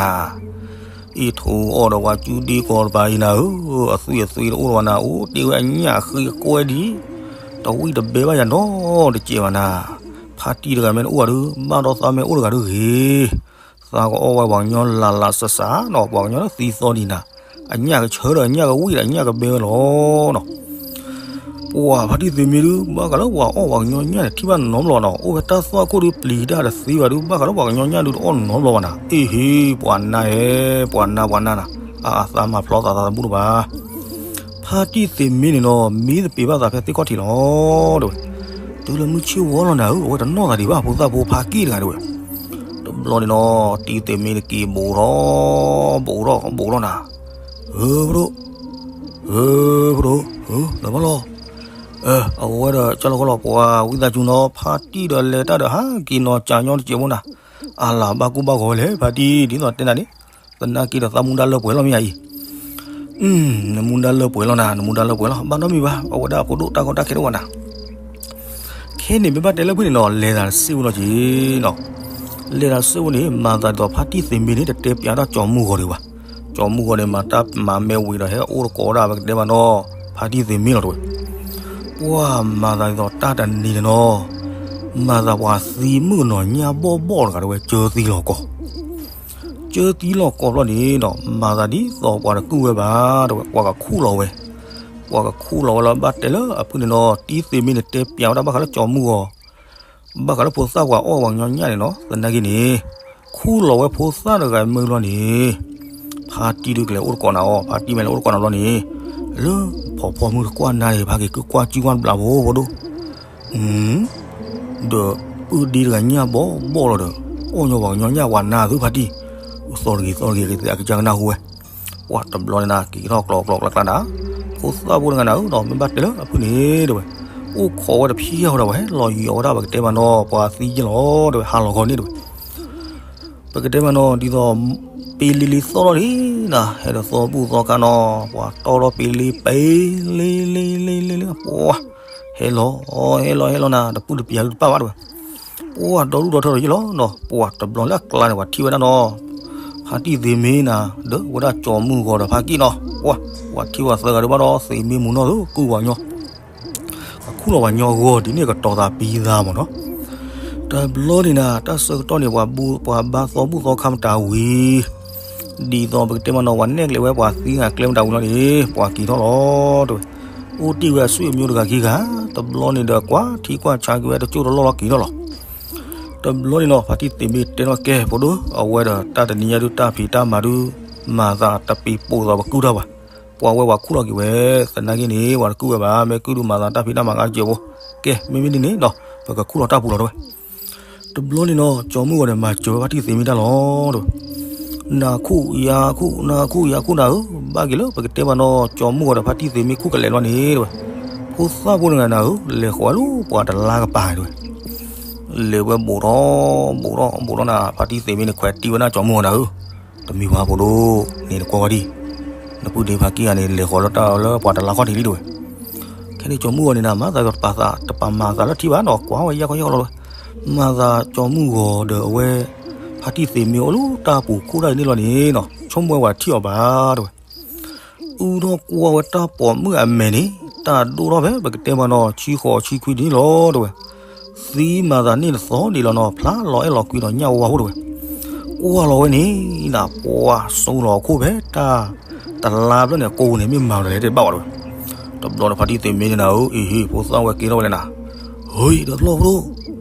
အ့ၣ်ထုးအီၣ်ဒီးပှၤစုဒ့ကီးတကပၤအံၤနၤဧၢ, အသွံၣ်အသွံၣ်တအိၣ်လၢၤဘၣ်နၤ, အိၣ်တ့ၢ်ဝဲအညၣ်အဃ့အကွဲဒံး, တဝံၣ်တဘဲဘၣ်ယၤနီတစဲးဘၣ်နၤ, ဖါတံၢ်တဂၤမ့ၢ်နအိၣ်ဂၤဒုး ဘၣ်ဒီးသးမ့ၢ်အိၣ်တဂၤဒုးဂ့ၤ သးကအီၣ်ဝဲပှၤကညီလၢ်လၢ်စးစးနီၤ, ပှၤကညီလၢသံသီဒံးနၤ, အညၣ်ကဆၢဒီးအညၣ်ကဝံၣ်ဒီးအညၣ်ကဘဲဝဲလီၤနီၤ. ပှၤဖါတံၢ်သ့ၣ်မ့ၢ်ဒုး ဘၣ်ဃးလၢပှၤအီၣ်ပှၤကညီညၣ်န့ၣ် ထံၣ်ဘၣ်နီတဘျီနီၤ, အိၣ်ဝဲတၢ်သွၣ်ခိၣ်ဒုးပျံၤတၢ်တသ့ဘၣ်ဒုး ဘၣ်ဃးလၢပှၤကညီညၣ်ဒုးတအီၣ်နီတဘျီဘၣ်နၤ, အ့ၣ်ဟ့ ပှၤနါဟဲ ပှၤနါပှၤနါနၤ, အသးမၤဖျီသးသးသမူတဘၣ် ဖါတံၢ်သ့ၣ်မ့ၢ်န့ၣ်နီၤ မံသပ့ၤဘၣ်သးဖဲသ့ၣ်ခီၣ်ထံးလီၤ တဝဲ, တုၤလၢမုၢ်ဆ့ၣ်ဝီလီၤနၤဧၢ, အဝဲတနီၣ်သးဒံးဘၣ် ဖိသၣ်ဖိဖါက့ၢ်တဂၤတဝဲ, တဘျီန့ၣ်နီၤ တံၢ်သ့ၣ်မ့ၢ်တက့ၤဘူးထီၣ် ဘူးထီၣ်ဘူးထီၣ်နၤ, ဧၢ ဖိဒိၣ် ဧၢ ဖိဒိၣ် ဧၢ လၢၤဘၣ်လီၤ, အဝဲဒီးကၢ်လီၤကီလီၤ ပှၤဝံသးစူၤနီၤ ဖါတံၢ်ဒီးလဲၤတၢ်ဒီးဟးက့ၤနီၤ ကၠၤညီတစဲးဖိနၤ, အလၤဘၣ်ကိၢ်ဘၣ်ဂီၤဝဲလဲၣ် ဖါတံၢ် ဒ်သိးတဲနၤန့ၣ်, သနာ်က့ဒီးသးမူဒါလၢပှဲၤလီၤမ့ၢ်ဧါအံၤ နမူဒါလၢပှဲၤလီၤနၤ, နမူဒါလၢပှဲၤလီၤ, ဘၣ်နီတမံၤဘၣ်, အဝဲဒၣ်ဖိဒိၣ်တၢ်ကီတၢ်ခဲတအိၣ်ဘၣ်နၤ. ခဲန့ၣ်မ့ၢ်ဘၣ်တဲလၢဖုၣ်န့ၣ်နီၤ, လဲၤသးစ့ၢ်ဝဲလီၤက့ၤနီၤ. လဲၤသးစ့ၢ်ဝဲန့ၣ် မၤသးဒ်သိးဖါတံၢ်သ့ၣ်မ့ၢ်န့ၣ် တတဲပျးတၢ်ကၠီမုၢ်ဂီၤဒံးဘၣ်. ကၠီမုၢ်ဂီၤန့ၣ် မၤတၢ်မၤမဲဝံၤဒီး ဟဲအိၣ်တကိးဝဲဒၣ် ပကတဲမးနီၤ, ဖါတံၢ်သ့ၣ်မ့ၢ်လီၤတဲဝဲ. ပှၤမၤသးဒ်သိးတၢ်တနံၤန့ၣ်နီၤ, မၤသးပှၤသံမုၣ်ကနီၤညၣ်ဘီၣ်ဘီၣ်တဂၤတဲဝဲ ကၢသံလီၤကီး ကၢသံလီၤကီးဘျီန့ၣ်ဒီး မၤသးဒ်သိးပှၤတကုၢ်ဝဲဘၣ်တဲဝဲ, ပှၤကခူၣ်လီၤဝဲ, ပှၤကခူၣ်လီၤဝဲလၢဘၣ်တဲလၢအဖုၣ်န့ၣ်နီၤ, တံၢ်သ့ၣ်မ့ၢ်န့ၣ် တဲပျးဝဲဒၣ်ဘၣ်ဃးလၢကၠီမုၢ်ဂီၤ, ဘၣ်ဃးလၢဖိသၣ်ပှၤအီၣ်ပှၤကညီညၣ်န့ၣ်နီၤ, သနာ်က့န့ၣ်, ခူၣ်လီၤဝဲဖိသၣ်တဂၤမုၢ်ဘျီန့ၣ် ဖါတံၢ်ဒုးကလဲၤအိၣ်တကိးနၤအီၤ, ဖါတံၢ်မ့ၢ်လဲၤအိၣ်တကိးနၤဘျီန့ၣ်, လၢဖီဖီမုၢ်တကွၢ်နၤန့ၣ် ဖါက့ၤကကွၢ်ကၠူဝဲတဘျီဖိ ဖိဒိၣ် ဒီးပုၢ်ဒ့တဂၤညၣ်ဘီၣ်ဘီၣ်လီၤဒီး, အီၣ်ညီပှၤကညီညၣ်ပှၤနၤသုဖါတံၢ်, သီတဂ့ၤသီတဂ့ၤကသ့အကစၢ်ကနၢ်ဟူဝဲ, ပှၤတဘျီန့ၣ်နၤ က့ၤထီၣ်ကျီကျီကျါကျါနၤ, ဖိသၣ်ဖိတဂၤနၤဧၢဒီး မ့ၢ်ဘၣ်တဲလၢအဖုၣ်န့ၣ်တဲဝဲ, အိၣ်ခိးဝဲတဖျၢၣ်ဃီဒီး ဝဲဟဲလီၤယီၤဝဲဒၣ်ပကတဲမးနီၤ ပှၤသံယဲၢ်လီၤတဲဝဲ ဟးလီၤခီန့ၣ်တဲဝဲ ပကတဲမးနီၤ ဒ်သိး ပ့လ့လ့သီၣ်ထီၣ်လံနၤ, ဟဲဒီးသီဘူၣ်သီခါနီၤ, ပှၤတီၢ်ထီၣ်ပ့လ့ပ့လ့လ့လ့လ့လ့, ပှၤ ဟဲလီၤ ဟဲလီၤဟဲလီၤနၤ, တပုၢ်တပျးဒုးတပၣ်ဘၣ်တဲဝဲ, ပှၤဒီဒူၣ်ဒီထၢဒီးယဲၢ်လီၤနီၤ, ပှၤတဘျီလၢအကျါန့ၣ် ပှၤထံၣ်ဝဲဒၣ်နီၤ, ဖါတံၢ်သ့ၣ်မ့ၢ်နၤ ဒီးဝဲဒၣ်ကၠီမုၢ်ဂီၤဒီးဖါကံၢ်နီၤ, ပှၤ ပှၤထံၣ်ဝဲသၢဂၤဒုးဘၣ်ဒီး သ့ၣ်မ့ၢ်မူနီၢ်သၢ ကုၢ်ပှၤကညီ အခူၣ်လီၤပှၤကညီဂီၤဒ်န့ၣ်ကတီၤသးပံသးမးနီၤ, တဘျီန့ၣ်နၤ တၢ်ဆၢကတီၢ်န့ၣ် ပှၤဘါသီဘူၣ်သီခါမတၤဝံၤ, ဒ်သိးပကတဲမးနီၤ ပှၤနဲၣ်ကျဲဝဲပှၤသံဂၤကျဲမတၤဝံၤလီၤန့ၣ် ပှၤက့ၤထီၣ်လီၤတဲဝဲ, အိၣ်တ့ၢ်ဝဲအဆွေမျိုးတဂၤခံဂၤ, တဘျီန့ၣ်ဒီးကွၢ်ထံကွၢ်ဆးက့ၤဝဲတကၠိၢ်တလီၢ်လီၤက့ၤထီၣ်လီၤ. တဘျီန့ၣ်နီၤ ဖါတံၢ်သ့ၣ်မ့ၢ်တဲထီၣ်ကဲ ဖိဒိၣ် အဝဲဒီးတၢ်တနံၤညါဒုးတၢ်ဖံးတၢ်မၤဒုး မၤသးတပ့ၤပိာ်သးပကုၢ်တၢ်ဘၣ်, ပှၤဝဲပှၤခူၣ်လီၤက့ၤဝဲ, သနာ်က့န့ၣ် ပှၤတကုၢ်ဝဲဘၣ်, မ့ၢ်ကုၢ်ဒုးမၤသးတၢ်ဖံးတၢ်မၤဂၤစဲးဖိ, ကဲ မ့မ့ၢ်ဒ်န့ၣ်ဒီး ပကခူၣ်လီၤတၢ်ပူၤလီၤတဲဝဲ. တဘျီန့ၣ်နီၤ ကၠီမုၢ်ဂီၤန့ၣ်မၤစၢၤဝဲဖါတံၢ်သ့ၣ်မ့ၢ်တၢ်လီၤတဲဝဲ, နၤခူၣ်ယၤခူၣ် နၤခူၣ်ယၤခူၣ်နၤဧၢ, ဘၣ်က့ၤလၢပကတဲမးနီၤ ကၠီမုၢ်ဂီၤဒီးဖါတံၢ်သ့ၣ်မ့ၢ်ခူၣ်ကလဲာ်လီၤန့ၣ်တဲဝဲ, ဖိသၣ်ဖိတဂၤနၤဧၢ လဲၤဃီၤဝဲလၢပှၤတလါကပၤတဲဝဲ လဲၤဝဲဘူးထီၣ် ဘူးထီၣ် ဘူးထီၣ်နၤ ဖါတံၢ်သ့ၣ်မ့ၢ်န့ၣ် ခွဲးတံၢ်ဝဲဒၣ်ကၠီမုၢ်ဂီၤနၤဧၢ, တမံၤဘၣ်ဖိဒိၣ်, န့ၣ်နကွၢ်ဝဲဒံး, နပုၢ်ဒ့ဖါကံၢ်ဂၤန့ၣ် လဲၤဃီၤလၢတၢ်လၢပှၤတလါခီၣ်ထံးလံတဲဝဲ. ခဲန့ၣ်ကၠီမုၢ်ဂီၤန့ၣ်နၤ မၤသးတပာ်သး တပာ်မၤသးလၢထံဘၣ်နီၤ ကွၢ်ဝဲယၢ်ခီယၢ်ခီလီၤတဲဝဲ, မၤသးကၠီမုၢ်ဂီၤဒီးအဝဲ ဖါတံၢ်သ့ၣ်မ့ၢ်အိၣ်လၢတၢ်ပူၤခူၣ်တၢ်အံၤန့ၣ်လီၤန့ၣ်နီၤ ဆိကမိၣ်ဝဲပှၤထံၣ်အီၤဘၣ်တဲဝဲ အုၣ်ထီၣ်ကွၢ်ဝဲတၢ်ပိာ်မုၣ်အမဲာ်န့ၣ် တၢ်ဒိၣ်ထီၣ်ဖဲပကတဲမးနီၤ ဆံဃိးဆံခွံဒ်န့ၣ်လီၤတဲဝဲ, သံမၤသးန့ၢ်တသီဒံးလီၤနီၤ ဖျါလီၤအဲၣ်လီၤကွံဒီးညၣ်ဝါဖိတဲဝဲ, ကွၢ်လီၤဝဲန့ၣ်နၤ ပှၤစိလီၤအခိၣ်ဖဲတၢ် တလါဖျၢၣ်န့ၣ် ကိးန့ၣ်မ့ၢ်မၤမနုၤလဲၣ်တဘၣ်ဘၣ်တဲဝဲ, တဘျီဒီးဖါတံၢ်သ့ၣ်မ့ၢ်န့ၣ်နၤဧၢ အ့ဟ့ၣ် ဖိသၣ်ဝဲက့ၤထီၣ်ဝဲလဲၣ်နၤ, ဟ့ၣ် ဒီးဖျီၣ်ဖိဒိၣ်,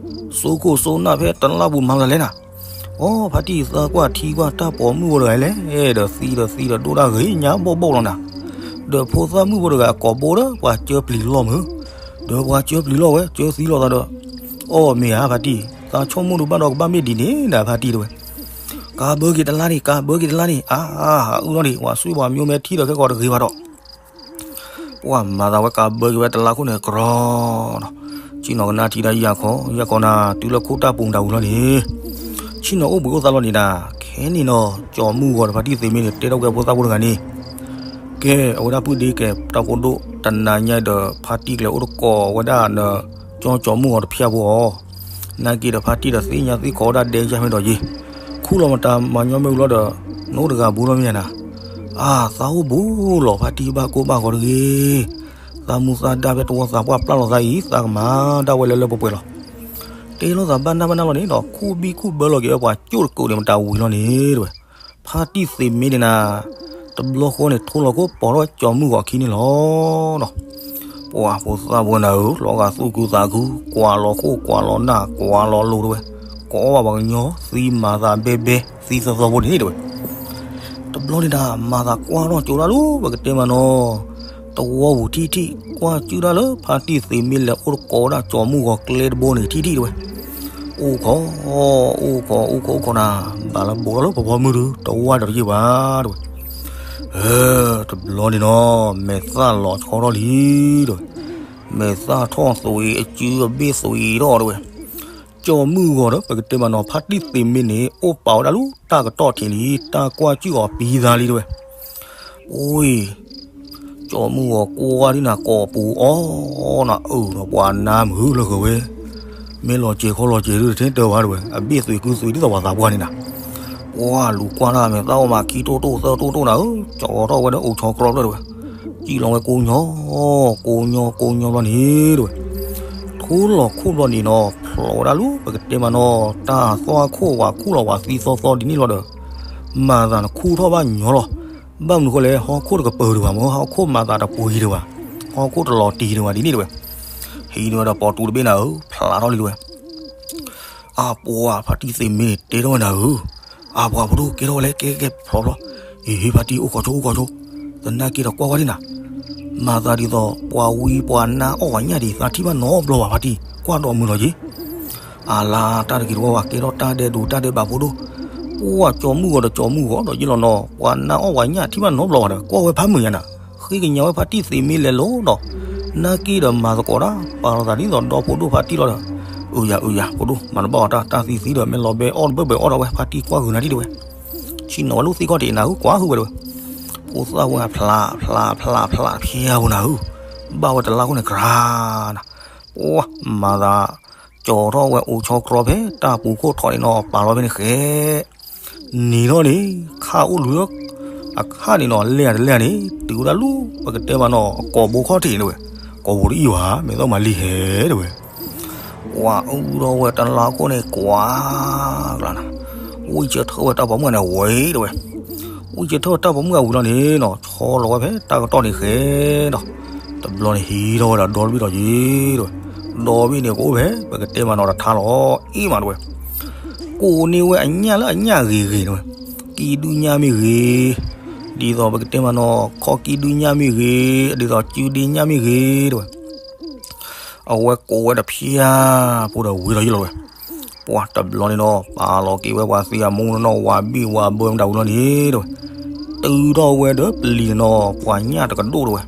စိခိၣ်စိနၢ်ဖဲတလါပူၤမၤမနုၤလဲၣ်နၤ အိ ဖါတံၢ်သးကွၢ်ထံကွၢ်တၢ်ပိာ်မုၣ်ဖိတဂၤလဲၣ်, ဒီးသံဒီးသံဒီးဒိၣ်ဒၣ်ဂ့ၤညါဘီၣ်ဘီၣ်လီၤနၤ, ဒီးဖိသၣ်မုၣ်ဖိတဂၤကိးဘိဒီးပှၤကၢပျံၤလီၢ်မုၢ်, ဒီးပှၤကၢပျံၤလီၢ်ဝဲ ကၢသံလီၤသးဒီး, အိ မ့ၢ်ဧါဖါတံၢ်, သးဆိကမိၣ်ဒုးဘၣ်ဒီးကဘၣ်မ့ၢ်ဒ်န့ၣ်နၤဖါတံၢ်တဲဝဲ, ကးဘၢက့ၤတလါန့ၣ် ကးဘၢက့ၤတလါန့ၣ် အါ အုၣ်ထီၣ်န့ၣ် ပှၤစွံပှၤမိၢ်မဲထံၣ်ဒီးခဲကီးတဂ့ၤဘၣ်ဒီး ပှၤမၤသးဝဲကးဘၢက့ၤဝဲတလါခိၣ်န့ၣ် ကြီ ဆ့ၣ်နီၤကနၣ်ထံတၢ်ယၤခီ ယၤခီနၤ တုၤလၢခိၣ်တၢ်ပူၤမတၤဝံၤလီၤန့ၣ်, ဆ့ၣ်နီၤအိၣ်ဘှံးအိၣ်သါလီၤန့ၣ်နၤ, ခဲန့ၣ်နီၤ ကၠီမုၢ်ဂီၤဒီးဖါတံၢ်သ့ၣ်မ့ၢ်န့ၣ် တဲထီၣ်ကဲဖိသၣ်ဖိတဂၤန့ၣ်, ကဲ အဝဲဒၣ်ပုၢ်ဒ့ကဲ တၢ်ဖိဒိၣ် တနၤညါဒီး ဖါတံၢ်ကလဲၤအိၣ်တကိးဝဲဒၣ်နကၠီကၠီမုၢ်ဂီၤတဖၠၣ်ဖိအီၤ, နာ်က့ဒီးဖါတံၢ်ဒီးသ့ၣ်ညါသ့ၣ်ခီဝဲဒၣ်ဒဲယၢ်မ့ၢ်ဒီးယ့ၢ်, ခူၣ်လီၤမတၤမၤညီမ့ၢ်ဝံၤလီၤဒီး နအိၣ်တဂၤဘူးလီၤမ့ၢ်ဧါနၤ, အါ သးအိၣ်ဘူးလီၤ ဖါတံၢ်ဘၣ်ကိၢ်ဘၣ်ဂီၤတဂ့ၤ, သးမူသးဒါဖဲတဝီသးပှၢ်ပျၢ်လီၤသးအံၤ သးကမၤဒၣ်ဝဲလၢလၢပှဲၤပှဲၤလီၤ, တဲလိာ်သးဘၣ်နၢ်ဘၣ်နၢ်လီၤန့ၣ်ဒီး ခူၣ်ဘံၣ်ခူၣ်ဘၢလီၤက့ၤဝဲပှၤကၠိၣ်တကိးန့ၣ်မတၤဝံၤလီၤန့ၣ်တဲဝဲ, ဖါတံၢ်သ့ၣ်မ့ၢ်န့ၣ်နၤ, တဘျီဃီန့ၣ် ထိလီၤခိၣ်ပိာ်ထီၣ်ဝဲကၠီမုၢ်ဂီၤအခံန့ၣ်လီၤ. ပှၤဖိသၣ်ဖိနၤဧၢ လီၤဂာ်သူၣ်ခုသးခု ကွၢ်လီၤခိၣ်ကွၢ်လီၤနၢ် ကွၢ်လီၤလိၤတဲဝဲ, ကိးဘၣ်ပှၤကညီ သံမၤသးဘဲဘဲ သံသီသီဖိန့ၣ်တဲဝဲ တဘျီန့ၣ်နၤ မၤသးကွၢ်ထီၣ်ကၠိဒၣ်လၢ ပကတဲမးနီၤ, တဝီပူၤထံၣ်ထံၣ် ကွၢ်ကၠူၣ်ဒၣ်လၢ ဖါတံၢ်သ့ၣ်မ့ၢ်လဲၤအိၣ်တကိးဝဲဒၣ်ကၠီမုၢ်ဂီၤကျဲတဘိန့ၣ်ထံၣ်ထံၣ်တဲဝဲ, အိၣ်ခိး အိၣ်ခိး အိၣ်ခိးအိၣ်ခိးနၤ, ဘၣ်လၢဘူးထီၣ်လၢပှၤပိာ်မုၣ်ဒုး တဝၢ်ဒီးတယံာ်ဘၣ်တဲဝဲ, တဘျီန့ၣ်နီၤ မဲာ်သၣ်လီၤဆီထီၣ်လံတဲဝဲ, မဲာ်သၣ်ထီၣ်သွံးအစုအဘ့ၣ်သွံးထီၣ်တဲဝဲ ကၠီမုၢ်ဂီၤဒီး ပကတဲမးနီၤ ဖါတံၢ်သ့ၣ်မ့ၢ်န့ၣ် အိၣ်ပာ်ဝဲဒၣ်လၢတၢ်ကတီၢ်ထံးလံ တၢ်ကွၢ်ကၠူၣ်အီၤပံသါလံတဲဝဲ, အိၣ် ကၠီမုၢ်ဂီၤကွၢ်ဒ်နၤ ကိာ်ပူၤအီၣ်နၤ အၢၣ်ဒီးပှၤနါမုာ်လၢဂၤဝဲ, မ့ၢ်လီၤစဲၤခီလီၤစဲၤဒုတထ့တၢ်ဘၣ်တဝဲ, အဘ့ၣ်သွံးကုသွံးဒ်သိးပှၤသးပှၢ်န့ၣ်နၤ, ပှၢ်လူၤကွၢ်တၢ်မ့ၢ်သၣ်အိၣ်မးခံတိၢ်တိၢ်သၢတိၢ်တိၢ်နၤဧၢ, ကၠီထီၣ်ဝဲဒီးအိၣ်ဆီကြီဖျၢၣ်တဝဲ, စံၣ်လီၤဝဲကိးညီ, ကိးညီကိးညီဘျီန့ၣ်တဝဲ ထူလီၤခိၣ်ဘျီန့ၣ်နီၤ ဖျိးဝဲဒၣ်လၢပကတဲမးနီၤ တၢ်သွၣ်ခိၣ်ဝဲခူၣ်လီၤဝဲသံသီသီဒ်န့ၣ်လီၤဒီး, မၤသးနခူၣ်ထီၣ်ဘၣ်ညီလီၤ. ဘၣ်မနုၤဃိလဲၣ် ဟီၣ်ခိၣ်တကပၤဒံးဘၣ်မ့ၢ် ဟီၣ်ခိၣ်မၤသးတပှ့ၤဒံးဘၣ်, ဟီၣ်ခိၣ်တလီၤတံၢ်ဒံးဘၣ်ဒ်န့ၣ်တဝဲ, ဟံးန့ၢ်ဝဲဒီးပိာ်တူာ်တဘ့ၣ်နၤဧၢ ဖျးထီၣ်လံတဝဲ အပှၤဖါတံၢ်သ့မ့ၢ်န့ၣ်တဲထီၣ်ဝဲနၤဧၢ, အပှၤဖိဒိၣ်ကဲထီၣ်ဝဲလဲၣ် ကဲကဲဖျိဖျိ, ဟ့ၣ်ဟ့ၣ်ဖါတံၢ်အိၣ်ခိးဆိအိၣ်ခိးဆိ, သနာ်က့ဒီးကွၢ်ကွၢ်ဒံးနၤ, မၤသးဒ်သိး ပှၤဝံပှၤနါအီၣ်ဝဲညၣ်ဒံး သးထံၣ်ဘၣ်နီတဘျီဘၣ် ဖါတံၢ် ကွၢ်ဒီးမုာ်လီၤက့ၤ အလါတၢ်တဂ့ၤတဝီဘၣ် ကဲထီၣ်တၢ်ဒဲးဒိးတၢ်ဒဲးဘးဖိဒိၣ်, ပှၢ်ကၠီမုၢ်ဂီၤဒီးကၠီမုၢ်ဂီၤဒီးယ့ၢ်လီၤနီၤ ပှၤနါအီၣ်ဝဲညၣ်ထံၣ်ဘၣ်နီတဘျီဘၣ်ဒီး ကွၢ်ဝဲဖးမုာ်ညါနၤ, ဃ့ကညးဝဲဖါတံၢ်သ့မ့ၢ်လဲၤလိၤဒီး, နာ်က့ဒီးမၤသကိးတၢ် ပာ်လီၤသးဒ်သိးဒီဖိဒိၣ်ဖါတံၢ်လီၤဒီး, အုယၤအုယၤ ဖိဒိၣ် မၤတဘၣ်အီၤတၢ် တၢ်သံသံဒီး မ့ၢ်လီၤဘဲအီၣ်တဘၢဘဲအီၣ်ဒီးဝဲ ဖါတံၢ်ကွၢ်ဂုာ်နၤဒံးတဝဲ ဆ့ၣ်နီၤဝဲလၢသ့ၣ်ခီၣ်ထံးနၤဧၢ ကွၢ်ဟုၣ်ဝဲတဝဲ, ဖိသၣ်ဝဲဖျးဖျးဖျးဖျးဖျးဖျါဖိနၤဧၢ, ဘၣ်ဝဲတလါခိၣ်န့ၣ် ကြၤနၤ, ပှၢ်မၤသး, ကၠီထီၣ်ဝဲအိၣ်ဆီကြီဖဲတၢ်ပူၤခိၣ်ထီၣ်န့ၣ်နီၤ ပာ်လီၤဖဲန့ၣ်ဃဲ, နံၤထီၣ်န့ၣ် ခၣ်အိၣ်လူၤလၢ, အခၣ်န့ၣ်နီၤ လဲၢ်တလဲၢ်န့ၣ် တုၤဝဲဒၣ်လၢ ပကတဲမးနီၤ ကိာ်ဘိခီၣ်ထံးန့ၣ်တဝဲ, ကိာ်ဘိတအံၣ်ဘၣ် မ့ၢ်သီၣ်မၤလံဟဲတဝဲ ပှၤအုၣ်ထီၣ်ဝဲတလါခိၣ်န့ၣ် ကွၢ်ကျါနၤ, ဝံၢ်စၢထၢၣ်ဝဲတၢ်ပိာ်မုၣ်န့ၣ်ဝံၤတဝဲ, ဝံၢ်စၢထၢၣ်ဝဲတၢ်ပိာ်မုၣ်အဝံၤလီၤန့ၣ်နီၤ ဆီလီၤဝဲဖဲတၢ်ကတီၢ်န့ၣ်ဃဲဒီး, တဘျီန့ၣ်ဟံးထီၣ်ဝဲဒီးဒီတဘ့ၣ်ဒီးယ့ၤတဝဲ, ဒီဘ့ၣ်န့ၣ်ကအိၣ်ဖဲ ပကတဲမးနီၤတထါလီၤအ့ၣ်မးတဝဲ, ကိးန့ၢ်ဝဲအညၣ်လၢအညၣ်ဂ့ၤဂ့ၤတဝဲ, ကံဒုညၣ်မ့ၢ်ဂ့ၤ, ဒ်သိးပကတဲမးနီၤ ခီကံဒုညၣ်မ့ၢ်ဂ့ၤ, ဒ်သိးစုဒ့ညၣ်မ့ၢ်ဂ့ၤတဝဲ အဝဲကိးဝဲတဖၠၣ်ဖိဒီးဝံၤလီၤယ့ၢ်လီၤတဝဲ, ပှၢ်တဘျီန့ၣ်နီၤ ပာ်လီၤက့ၤဝဲပှၤသံအမိၢ်နီၢ်နီၢ် ဝၤဘံၣ်ဝၤဘၢမတၤဝံၤလီၤန့ၣ်တဝဲ, တုၤထီၣ်ဝဲဒီးပလံၤန့ၣ်နီၤ ပှၤညၣ်တကဒိၣ်တဝဲ,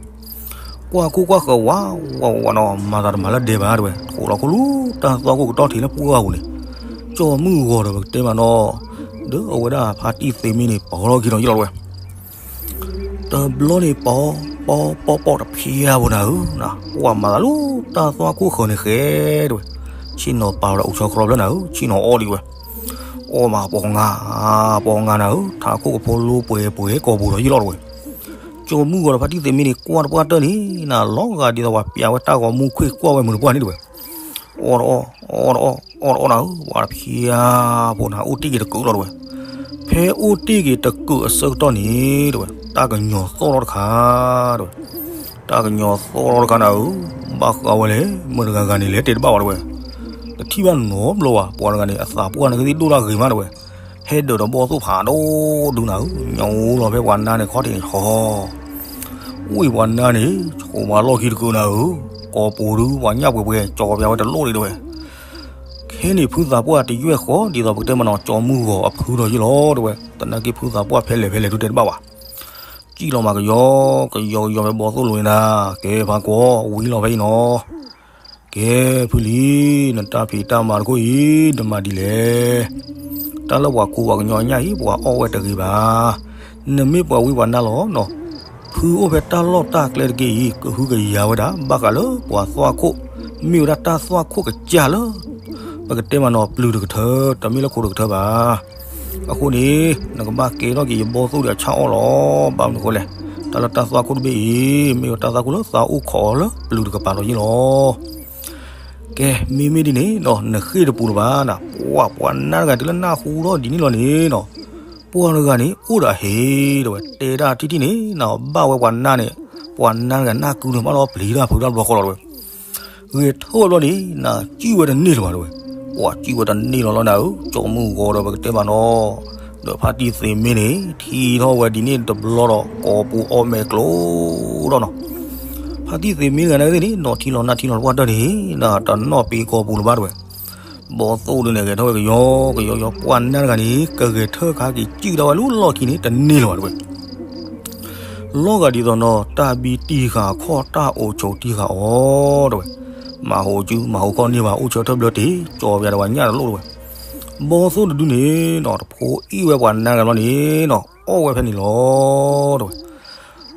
ကွၢ်ခိၣ်ကွၢ်ဃၢၤဝးဝးဝးနီၤ မၤသးတမၤလၢဒဲးဘၣ်တဝဲ, ထိးလီၤခိၣ်လူၤတၢ်သွၣ်ခိၣ်ကတီၢ်ထံးလၢပှၢ်ပူၤန့ၣ်, ကၠီမုၢ်ဂီၤဒီးပကတဲမးနီၤ, ဒီးအဝဲဒၣ်ဖါတံၢ်သ့မ့ၢ်န့ၣ် ပီၤထီၣ်က့ၤဒီးယ့ၢ်လီၤတဝဲ တဘျီန့ၣ်ပီၤ, ပီၤပီၤပီၤတဖၠၣ်ဖိနၤဧၢ, ပှၢ်မၤသးလၢတၢ်သွၣ်ခိၣ်ဃၢၤန့ၣ်ဃဲတဝဲ, ဆ့ၣ်နီၤပာ်လီၤဒီးအိၣ်ဆီကြီဖျၢၣ်နၤဧၢ, ဆ့ၣ်နီၤအီၣ်ဒံးဝဲ, အီၣ်မးပီၤငါ, ပီၤငါနၤဧၢ, ထးခိၣ်ကဖိလိပှဲၤပှဲၤကိာ်ပူၤဒီးယ့ၢ်လီၤတဝဲ, ကၠီမုၢ်ဂီၤဒီးဖါတံၢ်သ့မ့ၢ်န့ၣ် ကွၢ်တပှၢ်တၢၢ်န့ၣ်နၤ လီၤဂာ်ဒ်သိးပှၤပျးဝဲတၢ်ဂီၤမူခွံၣ်ကွၢ်ဝဲမုာ်တပှၢ်န့ၣ်တဝဲ အီၣ်တအီၣ်, အီၣ်တအီၣ်, အီၣ်တအီၣ်နၤဧၢ, ပှၤတဖၠၣ်ဖိနၤ အိၣ်တ့ၢ်က့ၤတကုးလီၤတဝဲ, ဖဲအိၣ်တ့ၢ်က့ၤတကုးအဆၢကတီၢ်န့ၣ်တဝဲ, တၢ်ကညီၤသီၣ်လီၤတခါတဝဲ, တၢ်ကညီၤသီၣ်လီၤတခါနၤဧၢ, ဘၣ်ဃးဝဲလဲၣ် မတၤတဂၤဂၤန့ၣ် လဲၤတဲတဘၣ်ဝဲတဝဲ, တထံၣ်ဘၣ်နီတဘျီဘၣ်, ပှၤတဂၤန့ၣ် အသးပှၢ်န့ၣ်ကသံၣ်ဒိၣ်တၢ်ဂ့ၤမးတဝဲ, ဟဲဒၢးဒီးဘီၣ်သိၣ်ဖးဒိၣ်ဒုနၤဧၢ, ညိလီၤဖဲပှၤနါန့ၣ်ခီၣ်ထံးန့ၣ်ဟီ ဝံၢ်ပှၤနါန့ၣ် ဆိးမၤလီၢ်ခံတကုးနၤဧၢ, ကိာ်ပူၤဒု ပှၤညၣ်ပှဲၤပှဲၤ ကၠီပၠးဝဲတလိၣ်ဒံးတဝဲ, ခဲန့ၣ်ဖုသးပှၢ်တယွဲၢ်ဃီ ဒ်သိးပကတဲမးနီၤ ကၠီမုၢ်ဂီၤအဖုဒီးယ့ၢ်လီၤတဝဲ, သနာ်က့ဖုသးပှၢ်ဖဲလဲၣ်ဖဲလဲၣ်ဒုတဲတဘၣ်ဘၣ်, စံၣ်လီၤမးကယီကယီကယီဖဲဘီၣ်သိၣ်လိၤန့ၣ်နၤ, ကဲဖးကွီၤ ဝံၤလီၤဖဲအံၤနီၤ ကဲဖုလံၤ, နတၢ်ဖံးတၢ်မၤတခိၣ်အံၤ နမၤဒ်လဲၣ်. တၢ်လၢပှၤကူပှၤကညီအညၣ်အံၤ ပှၤအီၣ်ဝဲတဂ့ၤဘၣ်. နမ့ၢ်ပှၤဝံပှၤနါလီၤနီၤ. ဖုအိၣ်ဖဲတၢ်လီၢ်တၢ်ကျဲတက့ၢ်အံၤ ကဟုကယာ်ဝဲဒၣ် ဘၣ်ဃးလၢပှၤသွၣ်ခိၣ်, မ့ၢ်ဝဲဒၣ်တၢ်သွၣ်ခိၣ်ကစၢ်လၢ ပကတဲမးနီၤ ပျုၤတကထၢ, တမ့ၢ်လၢခိတကထၢဘၣ်. အဃိန့ၣ် နကဘၣ်ကဲထီၣ်က့ၤယဘီၣ်သိၣ်ဒီးအဆၣ်အီၣ်လီၤ. ဘၣ်မနုၤဃိလဲၣ်, တၢ်လၢတၢ်သွၣ်ခိၣ်တဘ့ၣ်အံၤ မ့ၢ်ဝဲတၢ်သွၣ်ခိၣ်လၢသးအိၣ်ခိးအီၤလၢပျုၤတကပၤလီၤယ့ၢ်လီၤ. ကဲ, မ့မ့ၢ်ဒ်န့ၣ်နီၤ နဃ့ၢ်တပူၤလၢၤဘၣ်နၤ, ပှၤပှၤနါတဂၤတုၤလၢနၢ်ဟူထီၣ်ဒ်န့ၣ်လီၤန့ၣ်နီၤ, ပှၤတဂၤန့ၣ် အိၣ်ဒီးအဟ့ၣ်တဝဲ, တဲဒၣ်ထံၣ်ထံၣ်န့ၣ်နီၤ, ဘၣ်ဝဲပှၤနါန့ၣ်, ပှၤနါတဂၤနၢ်ကုန့ၣ် ဘၣ်လီၤပျံၤတၢ်ဖုးတၢ်ဘျီဃီလီၤတဝဲ. ဂဲၤထၢၣ်ဝဲဘျီန့ၣ် နစံၣ်ဝဲတန့ၢ်လၢၤဘၣ်တဝဲ. ပှၤစံၣ်ဝဲတန့ၢ်လီၤလီၤနၤဧၢ, ကၠီမုၢ်ဂီၤဒီးပကတဲမးနီၤ, ဒီးဖါတံၢ်သ့မ့ၢ်န့ၣ် ထံၣ်ထီၣ်ဝဲဒ်န့ၣ်တဘျီဒီး ကိာ်ပူၤအီၣ်မဲာ်ကျိၤဒီးနီၤ. ဖါတံၢ်သ့မ့ၢ်တဂၤန့ၣ်သ့ၣ်န့ၣ် နီၤထံလီၤနၢ်ထံလီၤတပှၢ်တၢၢ်န့ၣ် တနီၣ်ပ့ၤကိာ်ပူၤလၢၤဘၣ်တဝဲ. ဘီၣ်သိၣ်ဒုန့ၣ် ဂဲၤထီၣ်ဝဲကယီကယီကယီ, ပှၤနါတဂၤန့ၣ် ကဂဲၤထၢၣ်ခါက့ၤစံၣ်ဒၣ်ဝဲလၢလီၢ်ခံန့ၣ် တန့ၢ်လၢၤဘၣ်တဝဲ. လီၤဂာ်ဒ်သိးနီၤ တၢ်ဘံတံၢ်ဃာ်အခီၣ် တၢ်အိၣ်ဆိးတံၢ်ဃာ်အီၤတဝဲ. မၤဟူးစုမၤဟူးခီၣ်န့ၢ်ဘၣ်အိၣ်ဆၢထၢၣ်ဘျၢတ့ၢ်, ကၠီပၠးဒီးပှၤညၣ်တလိၣ်တဝဲ. ဘီၣ်သိၣ်တဒုန့ၣ်နီၤ တဖိအ့ၣ်ဝဲပှၤနါတဂၤဘျီန့ၣ်နီၤ အီၣ်ဝဲဖဲန့ၣ်လီၤတဝဲ.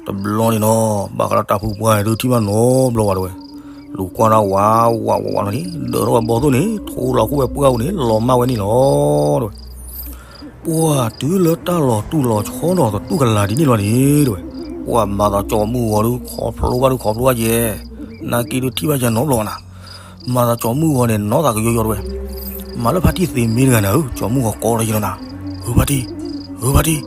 တဘျီန့ၣ်နီၤ ဘၣ်ဃးလၢတၢ်ဖိပှၢ်န့ၣ် ဒုးထံၣ်ဘၣ်နီတဘျီဘၣ်တဲဝဲ, လူၤကွၢ်တၢ်ဝးဝးဝးဝးလီၤန့ၣ် ဒၢးထီၣ်ဝဲဘီၣ်သိၣ်န့ၣ် ထိလီၤခိၣ်ဝဲပှၢ်အူန့ၣ် လီၤမၢ်ဝဲန့ၣ်လီၤ တဲဝဲ. ပှၢ်တုၤလၢတၢ်လီၤတူၢ်လီၤဆီနီၤ တတူၢ်ကလာ်ဒ်န့ၣ်လီၤန့ၣ် တဲဝဲ. ပှၢ်မၤသးကၠီမုၢ်ဂီၤဒုး ခီဖျိဘၣ်ဒုးခီဖျိဘၣ်ယဲ, နာ်က့ဒုးထံၣ်ဘၣ်ယဲနီတဘျီဘၣ်နၤ. မၤသးကၠီမုၢ်ဂီၤန့ၣ် နီၢ်သးကယီယီတဲဝဲ. မၤလၢဖါတံၢ်သ့မ့ၢ်တဂၤနၤဧၢ, ကၠီမုၢ်ဂီၤကိးလီၤယဲလီၤနၤ. ဧၢဖါတံၢ်, ဧၢဖါတံၢ်,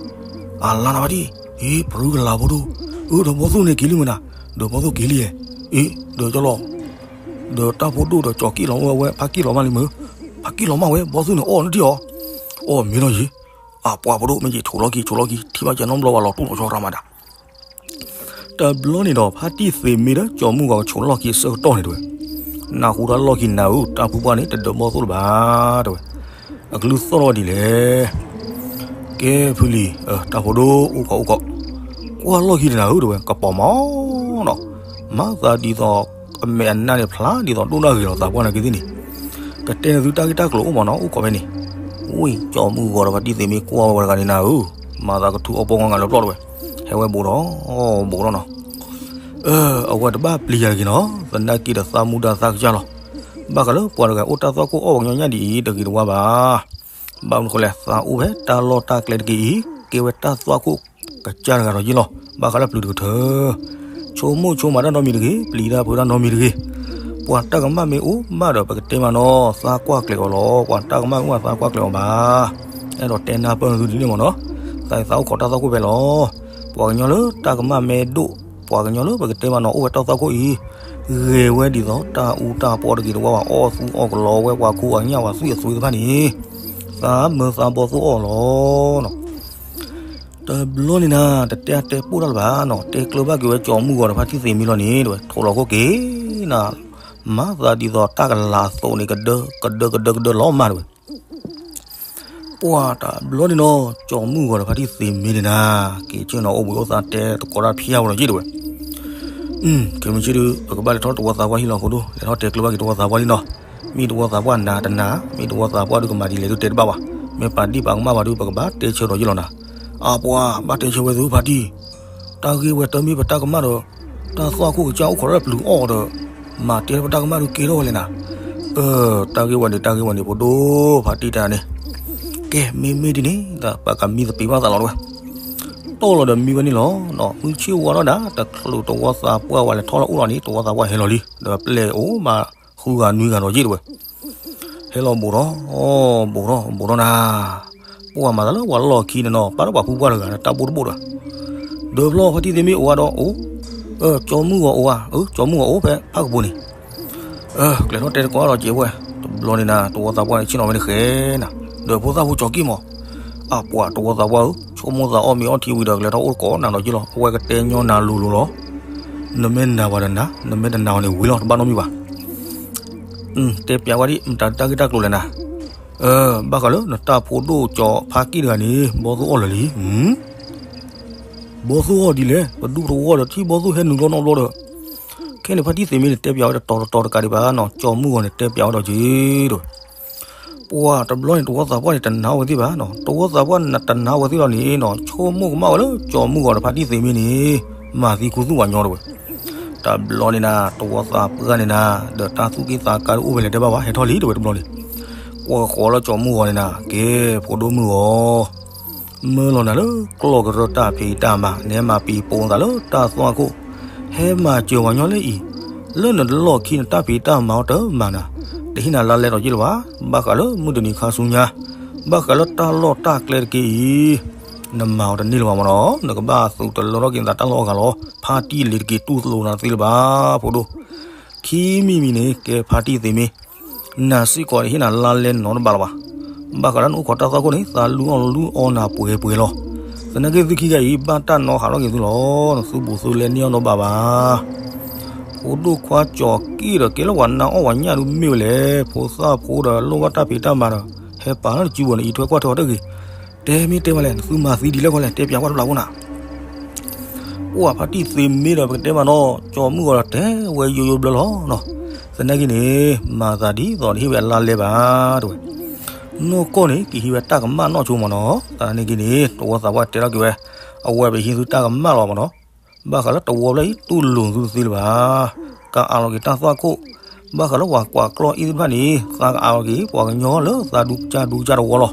အလါနၤဖါတံၢ်, အ့ ပရူကလာ်ဖိဒိၣ်, အၢ ဒီးဘီၣ်သိၣ်န့ၣ်က့ၤလံမုၢ်နၤ, ဒီးဘီၣ်သိၣ်က့ၤလံယဲ, အ့ ဒီးကၠီလီၤ ဒီးတၢ်ဖိဒိၣ်ဒီးကၠီက့ၣ်လီၤမၢ်ဝဲ ဖါက့ၣ်လီၤမၢ်လံမုၢ်, ဖါက့ၣ်လီၤမၢ်ဝဲ ဘီၣ်သိၣ်န့ၣ်အီၣ်နထံၣ်အီၤ, အီၣ်မ့ၢ်လီၤယံၤ, အပှၤဖိဒိၣ်မ့ၢ်ယံၤ ဆိးလီၢ်ခံ ဆိးလီၢ်ခံ ထံၣ်ဘၣ်ကဲနီတဘျီဘၣ် လီၤတူၢ်လီၤဆီရၤမးဒၣ် တဘျီန့ၣ်ဒီး ဖါတံၢ်သ့မ့ၢ်ဒီးကၠီမုၢ်ဂီၤကဆိးလီၢ်ခံအဆၢကတီၢ်န့ၣ်တဲဝဲ, နၢ်ဟူတၢ်လီၢ်ခံနၤဧၢ တၢ်ဖိပှၢ်န့ၣ် တဒၢးဘီၣ်သိၣ်လၢၤဘၣ် တဲဝဲ, အကလုၢ်သီၣ်ထီၣ်ဝဲဒ်လဲၣ် ကဲဖုလံၤ, တၢ်ဖိဒိၣ်အိၣ်ခိးအိၣ်ခိး, ကွၢ်လီၢ်ခံတနၤဧၢ တဲဝဲ ကပီၤမီၤနီၤ, မၤသးဒ်သိး အမဲာ်အနါန့ၣ်ဖျါဒ်သိးဒိၣ်ဒၣ်ဂ့ၤလီၤသးပှၢ်နာ်က့သ့ၣ်န့ၣ်, ကတဲနသုတၢ်ဂ့ၢ်တၢ်ကျိၤအိၣ်မးနီၤ အိၣ်ခိးဖဲန့ၣ်, ဝံၢ် ကၠီမုၢ်ဂီၤဒီးဖါတံၢ်သ့မ့ၢ်ကွၢ်ဝဲတဂၤန့ၣ်နၤဧၢ, မၤသးကထူအီၣ်ပီၢ်ငါလၢပျီၢ်တဲဝဲ, ဟဲဝဲဘူးဒီး, ဘူးဒီးနီၤ အဝဲတဘၣ်ပျံၤယၤတဂ့ၤနီၤ သနာ်က့ဒီးသးမူဒါသးကစၢ်လီၤ, ဘၣ်ဃးလၢပှၤတဂၤအိၣ်တၢ်သွၣ်ခိၣ်အီၣ်ပှၤကညီညၣ်ဒ်အံၤတဂ့ၤတဝါဘၣ်, ဘၣ်မနုၤဃိလဲၣ် သးအိၣ်ဖဲတၢ်လီၢ်တၢ်ကျဲတက့ၢ်အံၤ ကဲဝဲတၢ်သွၣ်ခိၣ်ကစၢ်တဂၤဒီးယ့ၢ်လီၤ, ဘၣ်ဃးလၢပျုၤတကထၢ ဆိကမိၣ်ဆိကမးတၢ်နီတမံၤတဂ့ၤ ပျံၤတၢ်ဖုးတၢ်နီတမံၤတဂ့ၤ, ပှၤတၢ်ကမၣ်မ့ၢ်အိၣ်ဘၣ်ဒီးပကတဲမးနီၤ သးကွၢ်ကျဲၤအီၤလီၤ, ပှၤတၢ်ကမၣ်မ့ၢ်အိၣ်ဘၣ်သးကွၢ်ကျဲၤအီၤဘၣ်, အဲၣ်ဒိးတဲနၢ်ပၢၢ်သုဒ်န့ၣ်မးနီၤ, သးသးအိၣ်ခိးတၢ်သွၣ်ခိၣ်ဖဲလီၤ, ပှၤကညီလၢတၢ်ကမၣ်မ့ၢ်ဒိၣ်, ပှၤကညီလၢပကတဲမးနီၤ အိၣ်ဝဲတၢ်သွၣ်ခိၣ်အံၤ, ဂဲၤဝဲဒ်သိးတၢ်အူတၢ်ပီတက့ၢ်တဝါဘၣ် အီၣ်သူအီၣ်ကလီဝဲပှၤခူပှၤကညီပှၤသွံၣ်အသွံၣ်တဖၣ်န့ၣ်, သးမၢသးဘီၣ်သိၣ်အီၣ်လီၤ တဘျီန့ၣ်နၤ တတဲအတဲပိၢ်တၢ်လၢၤဘၣ်နီၤ, တဲကျၢၤဘၣ်က့ၤဝဲကၠီမုၢ်ဂီၤဒီးဖါတံၢ်သ့မ့ၢ်လီၤန့ၣ်တဲဝဲ, ထိးလီၤခိၣ်က့ၤနၤ, မၤသးဒ်သိးတၢ်ကလၤအသိးန့ၣ် ကဒၢကဒၢကဒၢကဒၢလီၤမးတဲဝဲ, ပှၤတဘျီန့ၣ်နီၤ ကၠီမုၢ်ဂီၤဒီးဖါတံၢ်သ့မ့ၢ်န့ၣ်နၤ, က့ၤဆ့ၣ်နီၤအိၣ်ဘှံးအိၣ်သါတဲသကိးတၢ်ဖျါဝဲလီၤယ့ၣ်တဲဝဲ ခဲမုၢ်ဆ့ၣ်ဒုး ပကဘၣ်လဲၤထီၣ်တဝီသးပှၢ်ဟံၣ်လီၤအဃိဒိၣ် လဲၤထီၣ်တဲကျၢၤဘၣ်က့ၤတဝီသးပှၢ်လံနီၤ, မ့ၢ်တဝီသးပှၢ်နၤတနၤ, မ့ၢ်တဝီသးပှၢ်ဒုးကမၤဒ်လဲၣ်ဒုးတဲတဘၣ်ဘၣ်, မ့ၢ်ပာ်ဒံၣ်ပာ်ကမၣ်ဘၣ်ဒုး ပကဘၣ်တဲဆၢဒီးယ့ၣ်လီၤနၤ, အပှၤဘၣ်တဲဆၢဝဲသုဖါတံၢ်, တၢ်ဂ့ၢ်ဝဲတမ့ၢ်ပတၢ်ကမၣ်ဒီး, တၢ်သွၣ်ခိၣ်ကစၢ်အိၣ်ခိးလၢပျုၤအီၣ်ဒီး, မၤတဲလၢပတၢ်ကမၣ်ဒုးကဲထီၣ်ဝဲလဲၣ်နၤ, အၢ, တၢ်ဂ့ၢ်ဝဲန့ၣ် တၢ်ဂ့ၢ်ဝဲန့ၣ် ဖိဒိၣ်ဖါတံၢ်တၢ်န့ၣ်, ကဲမ့မ့ၢ်ဒ်န့ၣ် ပကမံသပ့ၤဘၣ်သးလီၤတဲဝဲ တီၢ်လီၤဒီးမံဝဲန့ၣ်လီၤ, မုၢ်ဆ့ၣ်ဝါထီၣ်ဒၣ် တချုးတဝီသးပှၢ်ဝဲလဲၤထီၣ်လီၤအိၣ်လီၤန့ၣ် တဝီသးပှၢ်ဟဲလီၤလံ, ဒီးပျဲၢ်အိၣ်ဘၣ်ဃုဂၤနွံဂၤဒီးယ့ၣ်တဲဝဲ, ဟဲလီၤဘူးထီၣ်, ဘူးထီၣ်ဘူးထီၣ်နၤ, ပှၤမၤသးလၢပှၤလီၢ်ခံန့ၣ်နီၤ ပာ်လၢပှၤဖိပှၢ်တဂၤဒီးတၢ်ဘိၣ်တဘိၣ်ဒီး, ဒီးဖျီဖါတံၢ်သ့မ့ၢ်အိၣ်ဝဲဒီးအိၣ်, ကၠီမုၢ်ဂီၤအိၣ်ဧါ, အၢ ကၠီမုၢ်ဂီၤအိၣ်ဖဲဖးကပူၤန့ၣ် ကျဲၤထီၣ်တဲသကိးဒီးက့ၤဝဲ, တဘျီန့ၣ်နၤ တဝီသးပှၢ်န့ၣ် ဆ့ၣ်နီၤဝဲန့ၣ်ဃဲနၤ, ဒီးဖိသၣ်ဖိကၠီက့ၣ်မး, အပှၤတဝီသးပှၢ်ဧၢ, ဆိကမိၣ်သးအီၣ်မ့ၤအီထံဝံၤဒီး ကလဲၤထီၣ်အိၣ်သကိးနၤဒီးယ့ၣ်လီၤ, အဝဲကတဲညီနၤလိၤလိၤလီၤ, နမ့ၢ်နာ်ဝဲဒီးနၤ, နမ့ၢ်တနာ်ဝဲန့ၣ်ဝံၤလီၤ တဘၣ်နီတမံၤဘၣ် တဲပျးဝဲဒ်မတၤတၢ်ဂ့ၢ်တၢ်ကျိၤလဲၣ်နၤ, ဘၣ်ဃးလၢနတၢ်ဖိဒိၣ်ကၠီဖါက့ၣ်တဂၤန့ၣ် ဘီၣ်သိၣ်အီၣ်လၢာ်လံ, ဘီၣ်သိၣ်အီၣ်ဒ်လဲၣ် ပဒူပတဝီဒီးထံၣ်ဘီၣ်သိၣ်ဟဲနုာ်လီၤနီတဘျီဒီး, ခဲန့ၣ်ဖါတံၢ်သ့မ့ၢ်န့ၣ် တဲပျးဝဲတတီၤတတီၤတကးဒံးဘၣ်နီၤ, ကၠီမုၢ်ဂီၤန့ၣ် တဲပျးဝဲဒီးက့ၤဒီး ပှၤတဘျီန့ၣ် တဝီသးပှၢ်န့ၣ် တနာ်ဝဲသ့ၣ်ဘၣ်နီၤ, တဝီသးပှၢ်တနာ်ဝဲသ့ၣ်လီၤန့ၣ်နီၤ, ဆိကမိၣ်ကမၣ်ဝဲလၢကၠီမုၢ်ဂီၤဒီးဖါတံၢ်သ့မ့ၢ်န့ၣ် မၤသံခူသူၣ်ဝဲညီတဝဲ, တဘျီန့ၣ်နၤ တဝီသးပှၢ်န့ၣ်နၤ ဒီးတၢ်သူၣ်က့ၣ်သးကါတအိၣ်ဖဲလဲၣ်တဲဘၣ်ဘၣ် ဟဲထီၣ်လံတဝဲတဘျီန့ၣ်, ကွၢ်ဃီၤလၢကၠီမုၢ်ဂီၤန့ၣ်နၤ ကဲ ဖိဒိၣ်မုၢ်ဂီၤ မၢလီၤနၤလၢကျီၢ်ကရၢတၢ်ဖံးတၢ်မၤ နဟဲမၤပံၤပိာ်သးလၢတၢ်သွၣ်ခိၣ်, ဟဲမၤစၢၤဝဲညီလၢအံၤ, လၢနတလီၢ်ခံနတၢ်ဖံးတၢ်မၤအီၤတမၤနၤ, တဟ့ၣ်နၤလါလဲဒီးယ့ၢ်လၢၤဘၣ်, ဘၣ်ဃးလၢမုၢ်တနံၤခါဆူညါ, ဘၣ်ဃးလၢတၢ်လီၢ်တၢ်ကျဲတက့ၢ်အံၤ, နမၤအီၤတန့ၢ်လၢၤဘၣ်မနီၤ, နကဘၣ်သူတလၢထီၣ်က့ၤနသးတၢ်လီၢ်အဂၤလီၤ, ဖါတံၢ်လံၤတက့ၢ်တူၢ်လိာ်နၤသ့လၢၤဘၣ်, ဖိဒိၣ်, ခံမံၤမံၤန့ၣ် ကဲဖါတံၢ်သ့မ့ၢ် နၤစ့ၢ်ကီးတဟ့ၣ်နၤလါလဲနီတဘျီလၢၤဘၣ်, ဘၣ်ဃးလၢနအိၣ်ခိးတၢ်သွၣ်ခိၣ်န့ၣ် သးလူအီၣ်လူအီနၤပှဲၤပှဲၤလီၤ, သနာ်က့သုခံဂၤအံၤ ဘၣ်တၢ်နီၣ်ဟးထီၣ်က့ၤသုလီၤ, နသုဘူးသုလဲန့ၢ်အီၣ်နီတဘျီဘၣ်, ဖိဒိၣ်ခွါကၠီၤက့ၣ်ဒီးကဲလၢပှၤနၢ်အီၣ်ပှၤညၣ်ဒုးမ့ၢ်ဝဲလဲၣ်, ဖိသၣ်ဖိဒီးလိၣ်ဘၣ်တၢ်ဖံးတၢ်မၤဒီး, ဟဲပာ်လၢနစုပူၤန့ၣ် အံးထွဲကွၢ်ထွဲအီၤတဂ့ၤ, တဲမ့ၢ်တဲဝဲလဲၣ် နသုမၤသံဒ်လဲၣ်ခီလဲၣ် တဲပျးကွၢ်တဘျီဖိနၤ ပှၤဖါတံၢ်သ့မ့ၢ်ဒီးပကတဲမးနီၤ, ကၠီမုၢ်ဂီၤဒီးတဲဝဲယိယိဘျၢလီၤနီၤ, သနာ်က့န့ၣ် မၤသးဒ်သိးတဟ့ၣ်ဝဲအလါလဲဘၣ်တဲဝဲ, နီၢ်ကီၢ်န့ၣ် ကဟံးဝဲတၢ်ကမၣ်နီၢ်ဆိမးနီၤ, သနာ်က့န့ၣ် တဝီသးပှၢ်တဲထီၣ်က့ၤဝဲ, အဝဲပဟံးသုတၢ်ကမၣ်လီၤမးနီၤ, ဘၣ်ဃးလၢတဝီဖျၢၣ်အံၤ တူၢ်လိာ်သုတသ့လၢၤဘၣ်. ကအးလီၤက့ၤတၢ်သွၣ်ခိၣ်, ဘၣ်ဃးလၢပှၤကွၢ်ကျီၢ်အ့ၣ်သ့ၣ်တဖၣ်န့ၣ် သးကအးလီၤက့ၤ ပှၤကညီလၢသးဒူကစၢ်ဒူကစၢ်တဝီလီၤ.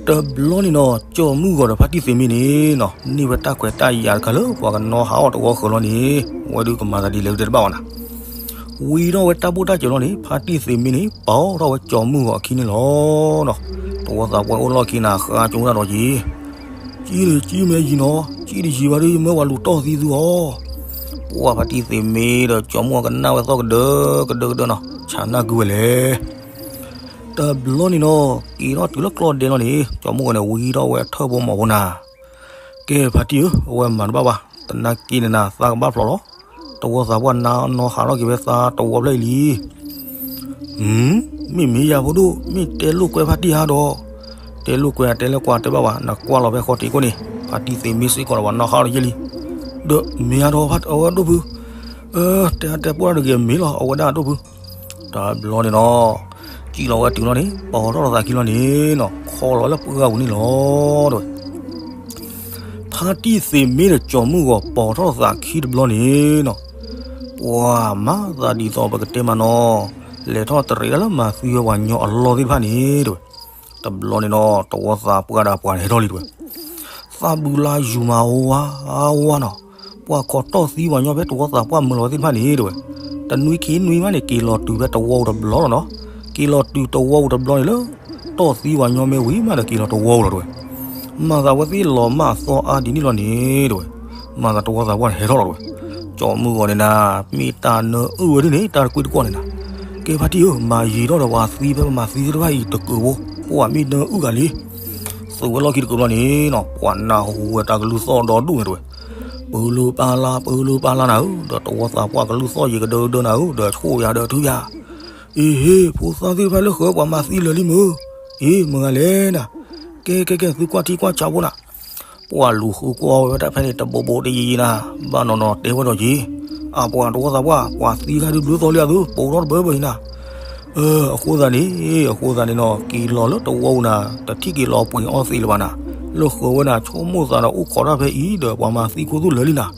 တဘျီန့ၣ်နီၤ ကၠီၤမုၢ်ဂီၤဒီးဖါတံၢ်သ့ၣ်မ့ၢ်န့ၣ်နီၤ န့ၢ်ဝဲတၢ်ခွဲးတၢ်ယာ်တခါလၢပှၤကနီၤဟးအီၣ်တဝီဃၢၤလီၤန့ၣ် အဝဲဒုးကမၤသးဒ်လဲၣ်ဒုးတဲတဘၣ်ဘၣ်နၤ. ဝံၤထီၣ်ဝဲတၢ်ဘိၣ်တၢ်စၢၤလီၤန့ၣ် ဖါတံၢ်သ့ၣ်မ့ၢ်န့ၣ် ပိာ်ထီၣ်ဝဲကၠီၤမုၢ်ဂီၤအခံန့ၣ်လီၤ. တဝီသးပှၢ်အိၣ်လီၢ်ခံနၤ ဃါကၠိတၢ်ဒီးက့ၤ ကံၣ်န့ၣ်ကံၣ်မ့ၢ်ယံၤနီၤ, ကံၣ်တယံၤဘၣ်ဒီး ယမၢဝဲလူၤတီၢ်သံသုအီၤ. ပှၢ်ဖါတံၢ်သ့ၣ်မ့ၢ်ဒီးကၠီၤမုၢ်ဂီၤကနၣ်ဝဲသီၣ်ကဒၢကဒၢကဒၢနီၤ ဆးနၢ်ကုဝဲလဲၣ်. တဘျီန့ၣ်နီၤ က့ၤထီၣ်တုၤလၢကျီၢ်ဒဲလီၤန့ၣ် ကၠီၤမုၢ်ဂီၤန့ၣ် ဝံထီၣ်ဝဲထၢၣ်ဖိမီၤဖိနၤ. ကဲဖါတံၢ်ဧၢ, အဝဲမၤတဘၣ်ဘၣ်, သနာ်က့န့ၣ်နၤ သးကဘၣ်ဖျိးလီၤ. တဝီသးပှၢ်နါနီၤဟးထီၣ်က့ၤဖဲသးတဝီဖျၢၣ်အံၤလံ. မ့မ့ၢ်ယၤဖိဒိၣ် မ့ၢ်တဲလိာ်ကွဲဖါတံၢ်ဟါဒီး, တဲလိာ်ကွဲအတဲလၢကွၢ်တဲဘၣ်ဘၣ်, နကွၢ်လီၤဖဲဃီတံၢ်ကိၣ်န့ၣ် ဖါတံၢ်သ့ၣ်မ့ၢ်စ့ၢ်ကီးဒီးပှၤနီၣ်ဟးထီၣ်ယဲလံ. ဒီးမ့ၢ်ဟါဒီးအဝဲဒိၣ်ဖု, အၢ တဲတဲပှၢ်တဂ့ၤမ့ၢ်လီၤ အဝဲဒၣ်ဒိၣ်ဖု. တဘျီန့ၣ်နီၤ ကံၣ်လီၤဝဲတုၤလီၤန့ၣ် ပိာ်ထီၣ်လီၤသးခံလီၤန့ၣ်နီၤ ခီလီၤလၢပှၢ်ပူၤန့ၣ်လီၤ တဲဝဲ. ဖါတံၢ်သ့ၣ်မ့ၢ်ဒီးကၠီၤမုၢ်ဂီၤပိာ်ထီၣ်သးခံတဘျီန့ၣ်နီၤ, ပှၤမၤသးဒ်သိးပကတဲမးနီၤ, လဲၤထီၣ်တရံးဒၣ်လၢမၤသံဝဲပှၤညီအလီၢ်သ့ၣ်တဖၣ်န့ၣ် တဲဝဲ. တဘျီန့ၣ်နီၤ တဝီသးပှၢ်ဒီးပှၤန့ၣ်ဟဲထီၣ်လံ တဲဝဲ. သးဘုလါယူၤမၤဝါဝါနီၤ, ပှၤခိးတီၢ်သံပှၤညီဖဲတဝီသးပှၢ်မုာ်လီၤသ့ၣ်တဖၣ်န့ၣ် တဲဝဲ. တနွံခံနွံမးန့ၣ် က့ၤလီၤတုၤဖဲတဝီပူၤတဘျီလီၤနီၤ. က့ၤလီၤတုၤတဝီပူၤတဘျီန့ၣ်လၢ တီၢ်သံပှၤညီမ့ၢ်ဝံၤမးဒီးက့ၤလီၤတဝီပူၤလီၤ တဲဝဲ. မၤသးဝဲသ့ၣ်လီၤမၢ်အသီအါဒ်န့ၣ်လီၤန့ၣ် တဲဝဲ. မၤသးတဝီသးပှၢ်န့ၣ်ဟဲထီၣ်လီၤ တဲဝဲ. ကၠီၤမုၢ်ဂီၤန့ၣ်နၤ မ့ၢ်တၢ်နၢအုၣ်ဝဲဒ်န့ၣ် တၢ်တကွံတကွီၢ်န့ၣ်နၤ. ကဲဖါတံၢ်ဧၢ, မၤယံာ်ထီၣ်ဒီးပှၤသံဖဲပမၤသံသ့ၣ်တဖၣ်အံၤတကုာ်ဖိ, ပှၤမ့ၢ်နၢအုၣ်ဂၤလံ. သုးဝဲလီၢ်ခံတကုာ်ဘျီန့ၣ်နီၤ ပှၤနၢ်ဟူဝဲတၢ်ကလုၢ်သီၣ်ဒီဒူၣ်န့ၣ် တဲဝဲ. ပၢလုပၢ်လါ ပၢလုပၢ်လါနၤဧၢ, ဒီးတဝီသးပှၢ်ကလုၢ်သီၣ်ယံၤကဒၢကဒၢနၤဧၢ, ဒီးဆိၣ်ယၤဒီးထုယၤ. အ့ဟ့, ဖိသၣ်သ့ၣ်တဖၣ်လၢဃၢၤပှၤမၤသံလၢာ်လံမုၢ်, အ့မုၢ်ဂၤလဲၣ်နၤ. ကဲကဲကဲ သုကွၢ်ထံကွၢ်ဆးဖိနၤ. ပှၤလူၤဃုကွၢ်ဝဲတၢ်ဖဲန့ၣ် တဘိးဘိးတယံာ်ယံာ်နၤ, ဘၣ်နီၢ်နီၢ်တဲဝဲဒီးက့ၤ, အပှၤတဝီသးပှၢ် ပှၤသံခါဒုးဘျုးသီလံအသု ပိာ်ထီၣ်တဘၢဘၢအံၤနၤ. အဃိသတးန့ၣ်, အဃိသတးန့ၣ်နီၤ က့ၤလီၤလၢတဝီပူၤနၤ တထံၣ်က့ၤလီၤပှ့ၤအီသံးလၢၤဘၣ်နၤ, လၢဃၢၤဝဲနၤ ဆိကမိၣ်သးဒီးအိၣ်ခိးတၢ်ဖဲအံၤဒီး ပှၤမၤသံခိၣ်သူၣ်လၢာ်လံနၤ.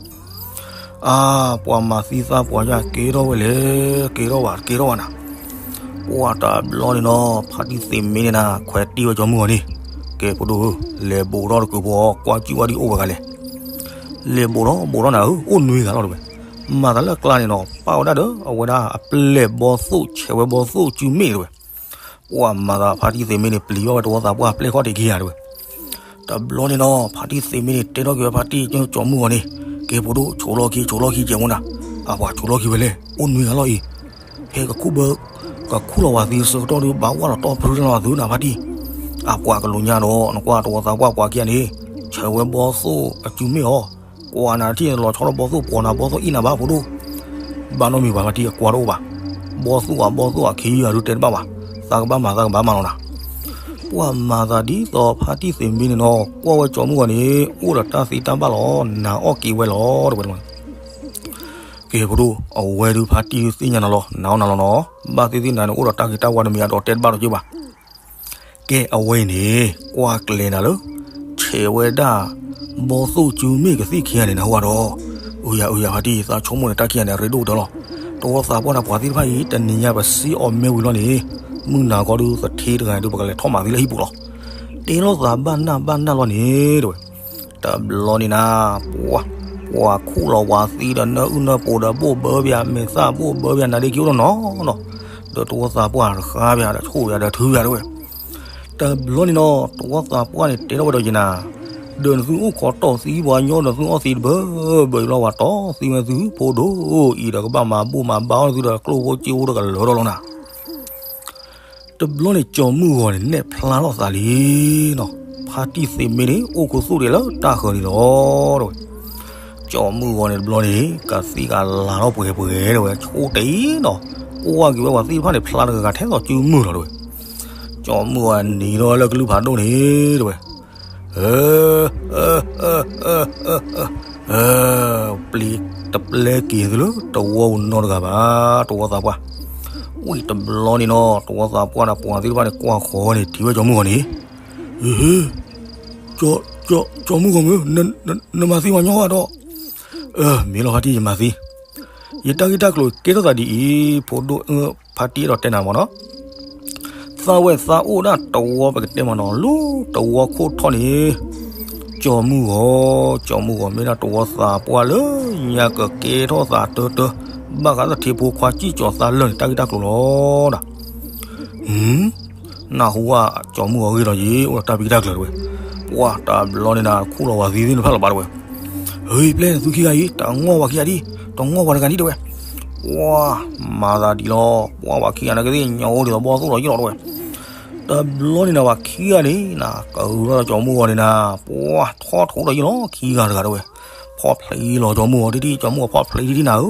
အါ, ပှၤမၤသံသးပှၢ်ယၢ်ကဲထီၣ်ဝဲလဲၣ်, ကဲထီၣ်ဘၣ် ကဲထီၣ်ဘၣ်နၤ. ပှၤတဘျီန့ၣ်နီၤ ဖါတံၢ်သ့ၣ်မ့ၢ်န့ၣ်နၤ ခွဲးတံၢ်ဝဲကၠီၤမုၢ်ဂီၤန့ၣ်, ကဲဖိဒိၣ်ဧၢ, လဲၤဘိးထီၣ်တကုာ်ဖိ ကွၢ်စူၣ်ဝဲဒ်အိၣ်ဝဲဂၤလဲၣ်. လဲၤဘိးထီၣ်ဘိးထီၣ်နၤဧၢ, အိၣ်နွံဂၤလီၤတဲဝဲ. မၤသးလၢအကျါန့ၣ်နီၤ ပာ်ဝဲဒၣ်ဒီး အဝဲဒၣ်အပျဲၢ်ဘီသိၣ် ဆဲးဝဲဘီသိၣ်စုမ့ၣ်တဲဝဲ. ပှၤမၤသးဖါတံၢ်သ့ၣ်မ့ၢ်န့ၣ် ပျံၤဘၣ်ဝဲတဝီသးပှၢ်ပျဲၢ်ခီၣ်ထံးခံဂၤတဲဝဲ. တဘျီန့ၣ်နီၤ ဖါတံၢ်သ့ၣ်မ့ၢ်န့ၣ် တဲထီၣ်က့ၤဝဲဖါတံၢ်ကၠီၤမုၢ်ဂီၤန့ၣ်, ကဲဖိဒိၣ် ဆိးလီၢ်ခံ ဆိးလီၢ်ခံကဲမူနၤ. အပှၤဆိးလီၢ်ခံဝဲလဲၣ်, အိၣ်နွံဂၤလီၤအံၤ, ဖဲကခူၣ်ဘၢ ကခူၣ်လီၤဝဲသံဆၢကတီၢ်ဒီး ဘၣ်ဝဲလီၤတီၢ်ပြၢလီၤသုနၤဖါတံၢ်. အပှၤကလူၤညါဒီး နကွၢ်တဝီသးပှၢ်ပှၤခံဂၤန့ၣ်, ဆဲးဝဲဘီသိၣ်အစုမ့ၣ်အီၤ, ကွၢ်နၤတထံၣ်လီၤဆီဒီးဘီသိၣ် ပှီၤနၤဘီသိၣ်အံၣ်နၤဘၣ်ဖိဒိၣ်. ဘၣ်နီတမံၤဘၣ်ဖါတံၢ်အကွၢ်တအိၣ်ဘၣ်. ဘီသိၣ်ဧါ ဘီသိၣ်ဧါ ခံဂၤဒုးတဲတဘၣ်ဘၣ်. သးကဘၣ်မၤ သးကဘၣ်မၤလီၤနၤ. ပှၤမၤသးဒ်သိးဖါတံၢ်သ့ၣ်မ့ၢ်န့ၣ်နီၤ ကွၢ်ဝဲကၠီၤမုၢ်ဂီၤန့ၣ် အိၣ်ဒီးတၢ်သ့တၢ်ဘၣ်လီၤ နာ်အီၣ်က့ၤဝဲလီၤတဲဝဲ. ကဲဖိဒိၣ် အဝဲဒုးဖါတံၢ်သ့ၣ်ညါနၤလီၤ နာ်အီၣ်နၤလီၤနီၤ. ဘၣ်သ့ၣ်သ့ၣ်နၤန့ၣ် အိၣ်ဒီးတၢ်ဂ့ၤတၢ်ဝါတမံၤအဒီးတဲတဘၣ်ဒီးက့ၤဘၣ်. ကဲအဝဲအံၤန့ၣ် ကွၢ်ကျဲၤနၤလၢ ဆဲးဝဲဒၣ် ဘီသိၣ်စုမ့ၣ်ကသံၣ်ခံဂၤန့ၣ်နဟူဘၣ်ဒီး, အုယၤအုယၤဖါတံၢ် သးဆိကမိၣ်န့ၣ် တၢ်ခံဂၤန့ၣ် အရ့ဒိၣ်ကတၢၢ်လီၤ. တဝီသးပှၢ်န့ၣ်ပှၤသ့ၣ်တဖၣ်အံၤ တနံၤညါပစံးအီၤမ့ၢ်ဝံၤလီၤန့ၣ်, မုၢ်နၤခီဒုးသထ့တဂၤဒုး ပကလဲၤထီၣ်မၤသံလၢဟံၣ်ပူၤလီၤ. တဲလိာ်သးဘၣ်နၢ်ဘၣ်နၢ်လီၤန့ၣ်တဲဝဲ. တဘျီန့ၣ်နၤ ပှၤ ပှၤခူၣ်လီၤဝဲသံဒီး နၢအုၣ်နၢပိာ်ဒီး ဘိၣ်ဘၢပၠး မဲာ်သၣ်ဘိၣ်ဘၢပၠး နၤဒ့ခံအိၣ်နီၢ်နီၢ်နီၢ်, ဒီးတဝီသးပှၢ်တဃါပၠးဒီး ဆိၣ်ယၤဒီးထုယၤတဲဝဲ. တဘျီန့ၣ်နီၤ တဝီသးပှၢ်န့ၣ် တဲထီၣ်ဝဲဒီးယနၤ, ဒီးနသုအိၣ်ခိးတီၢ်သံပှၤညီဒီး သုအီၣ်သံတဘၢဘၢအံၤလီၤ ပှၤတီၢ်သံဝဲသုဖိဒိၣ်အံၤဒီး ကဘၣ်မၤဘူၣ်မၤဘါအီၣ်သုဒီးကျိၣ်ဖိစ့ဖိဒီးကလၢာ်ထီၣ်လီၤနၤ. တဘျီန့ၣ် ကၠီၤမုၢ်ဂီၤန့ၣ် နဲၣ်ဖျါထီၣ်သးလံနီၤ, ဖါတံၢ်သ့ၣ်မ့ၢ်န့ၣ် အိၣ်ခူသူၣ်ဒံးလၢတၢ်ဃၢၤန့ၣ်လီၤ တဲဝဲ. ကၠီၤမုၢ်ဂီၤန့ၣ်တဘျီန့ၣ် ကသံၣ်ကလၤထီၣ်ပှဲၤပှဲၤတဲဝဲ ဆိတ့နီၤ, ကွၢ်က့ၤဝဲပှၤသ့ၣ်တဖၣ်န့ၣ် ဖျါတဂၤဂၤထဲသိးစုမုၢ်လီၤတဲဝဲ. ကၠီၤမုၢ်ဂီၤနံၤထီၣ်လၢကလုၢ်ဖးဒိၣ်န့ၣ်တဲဝဲ, ပျံၤတပျဲက့ၤသုလၢတဝီပူၤနီတဂၤဘၣ် တဝီသးပှၢ်. ဝံၤတဘျီန့ၣ်နီၤ တဝီသးပှၢ်ဒီးပှၤသ့ၣ်တဖၣ်န့ၣ် ကွၢ်ဃီၤန့ၣ် ထံၣ်ဝဲကၠီၤမုၢ်ဂီၤန့ၣ်, ကၠီၤမုၢ်ဂီၤမုၢ်, နမၤသံပှၤညီဘၣ်ဒီး မ့ၢ်လီၤဖါတံၢ်ယမၤသံ, ယတၢ်ဂ့ၢ်တၢ်ကျိၤကဲထီၣ်သးဒ်အံၤ, ဖိဒိၣ်ဖါတံၢ်အဲၣ်ဒိးတဲနၤမၢ်နီၤ, သးဝဲသးအိၣ်ဒၣ်တဝီပကတဲမၢ်နီၤ, လၢတဝီခိၣ်ထီၣ်န့ၣ်, ကၠီၤမုၢ်ဂီၤ, ကၠီၤမုၢ်ဂီၤမ့ၢ်ဒၣ်တဝီသးပှၢ်လၢညါကကဲထီၣ်သးတၢတၢ, ဘၣ်ဃးသထ့ဖိခွါစံၣ်ကၠီၤသးလၢာ်န့ၣ် တၢ်ဂ့ၢ်တၢ်ကျိၤလီၤဒီး နၢ်ဟူဝဲကၠီၤမုၢ်ဂီၤဂ့ၢ်ဒီးယံၤ အိၣ်ဒီးတၢ်ပံတၢ်ကျၢၤတဝဲ, ပှၢ်တဘျီန့ၣ်နၤ ခူၣ်လီၤဝဲသံသ့ၣ်တဖၣ်လီၤဘၣ်တဝဲ, ဟ့ၣ်ပျဲၢ်နသူခံဂၤအံၤ တငီၢ်ပှၤခံဂၤဒံး, တငီၢ်ပှၤတဂၤဒံးတဝဲ, ပှၢ်မၤသးဒ်လီၤ, ပှၢ်ပှၤခံဂၤနာ်က့သ့ၣ် ညါအိၣ်ဒ်သိးဘီၣ်သိၣ်ဒီးယံၤလီၤတဝဲ, တဘျီန့ၣ်နၤ ပှၤခံဂၤန့ၣ်နၤ ကဂုၤထီၣ်ဒီးကၠီၤမုၢ်ဂီၤန့ၣ်နၤ, ပှၢ်ထီၣ်ထိးဒီးယံၤလီၤ ခံဂၤတဂၤတဝဲ, ဖီၣ်ဖျ့လီၤကၠီၤမုၢ်ဂီၤတထံၣ် ကၠီၤမုၢ်ဂီၤဖီၣ်ဖျ့တထံၣ်နၤဧ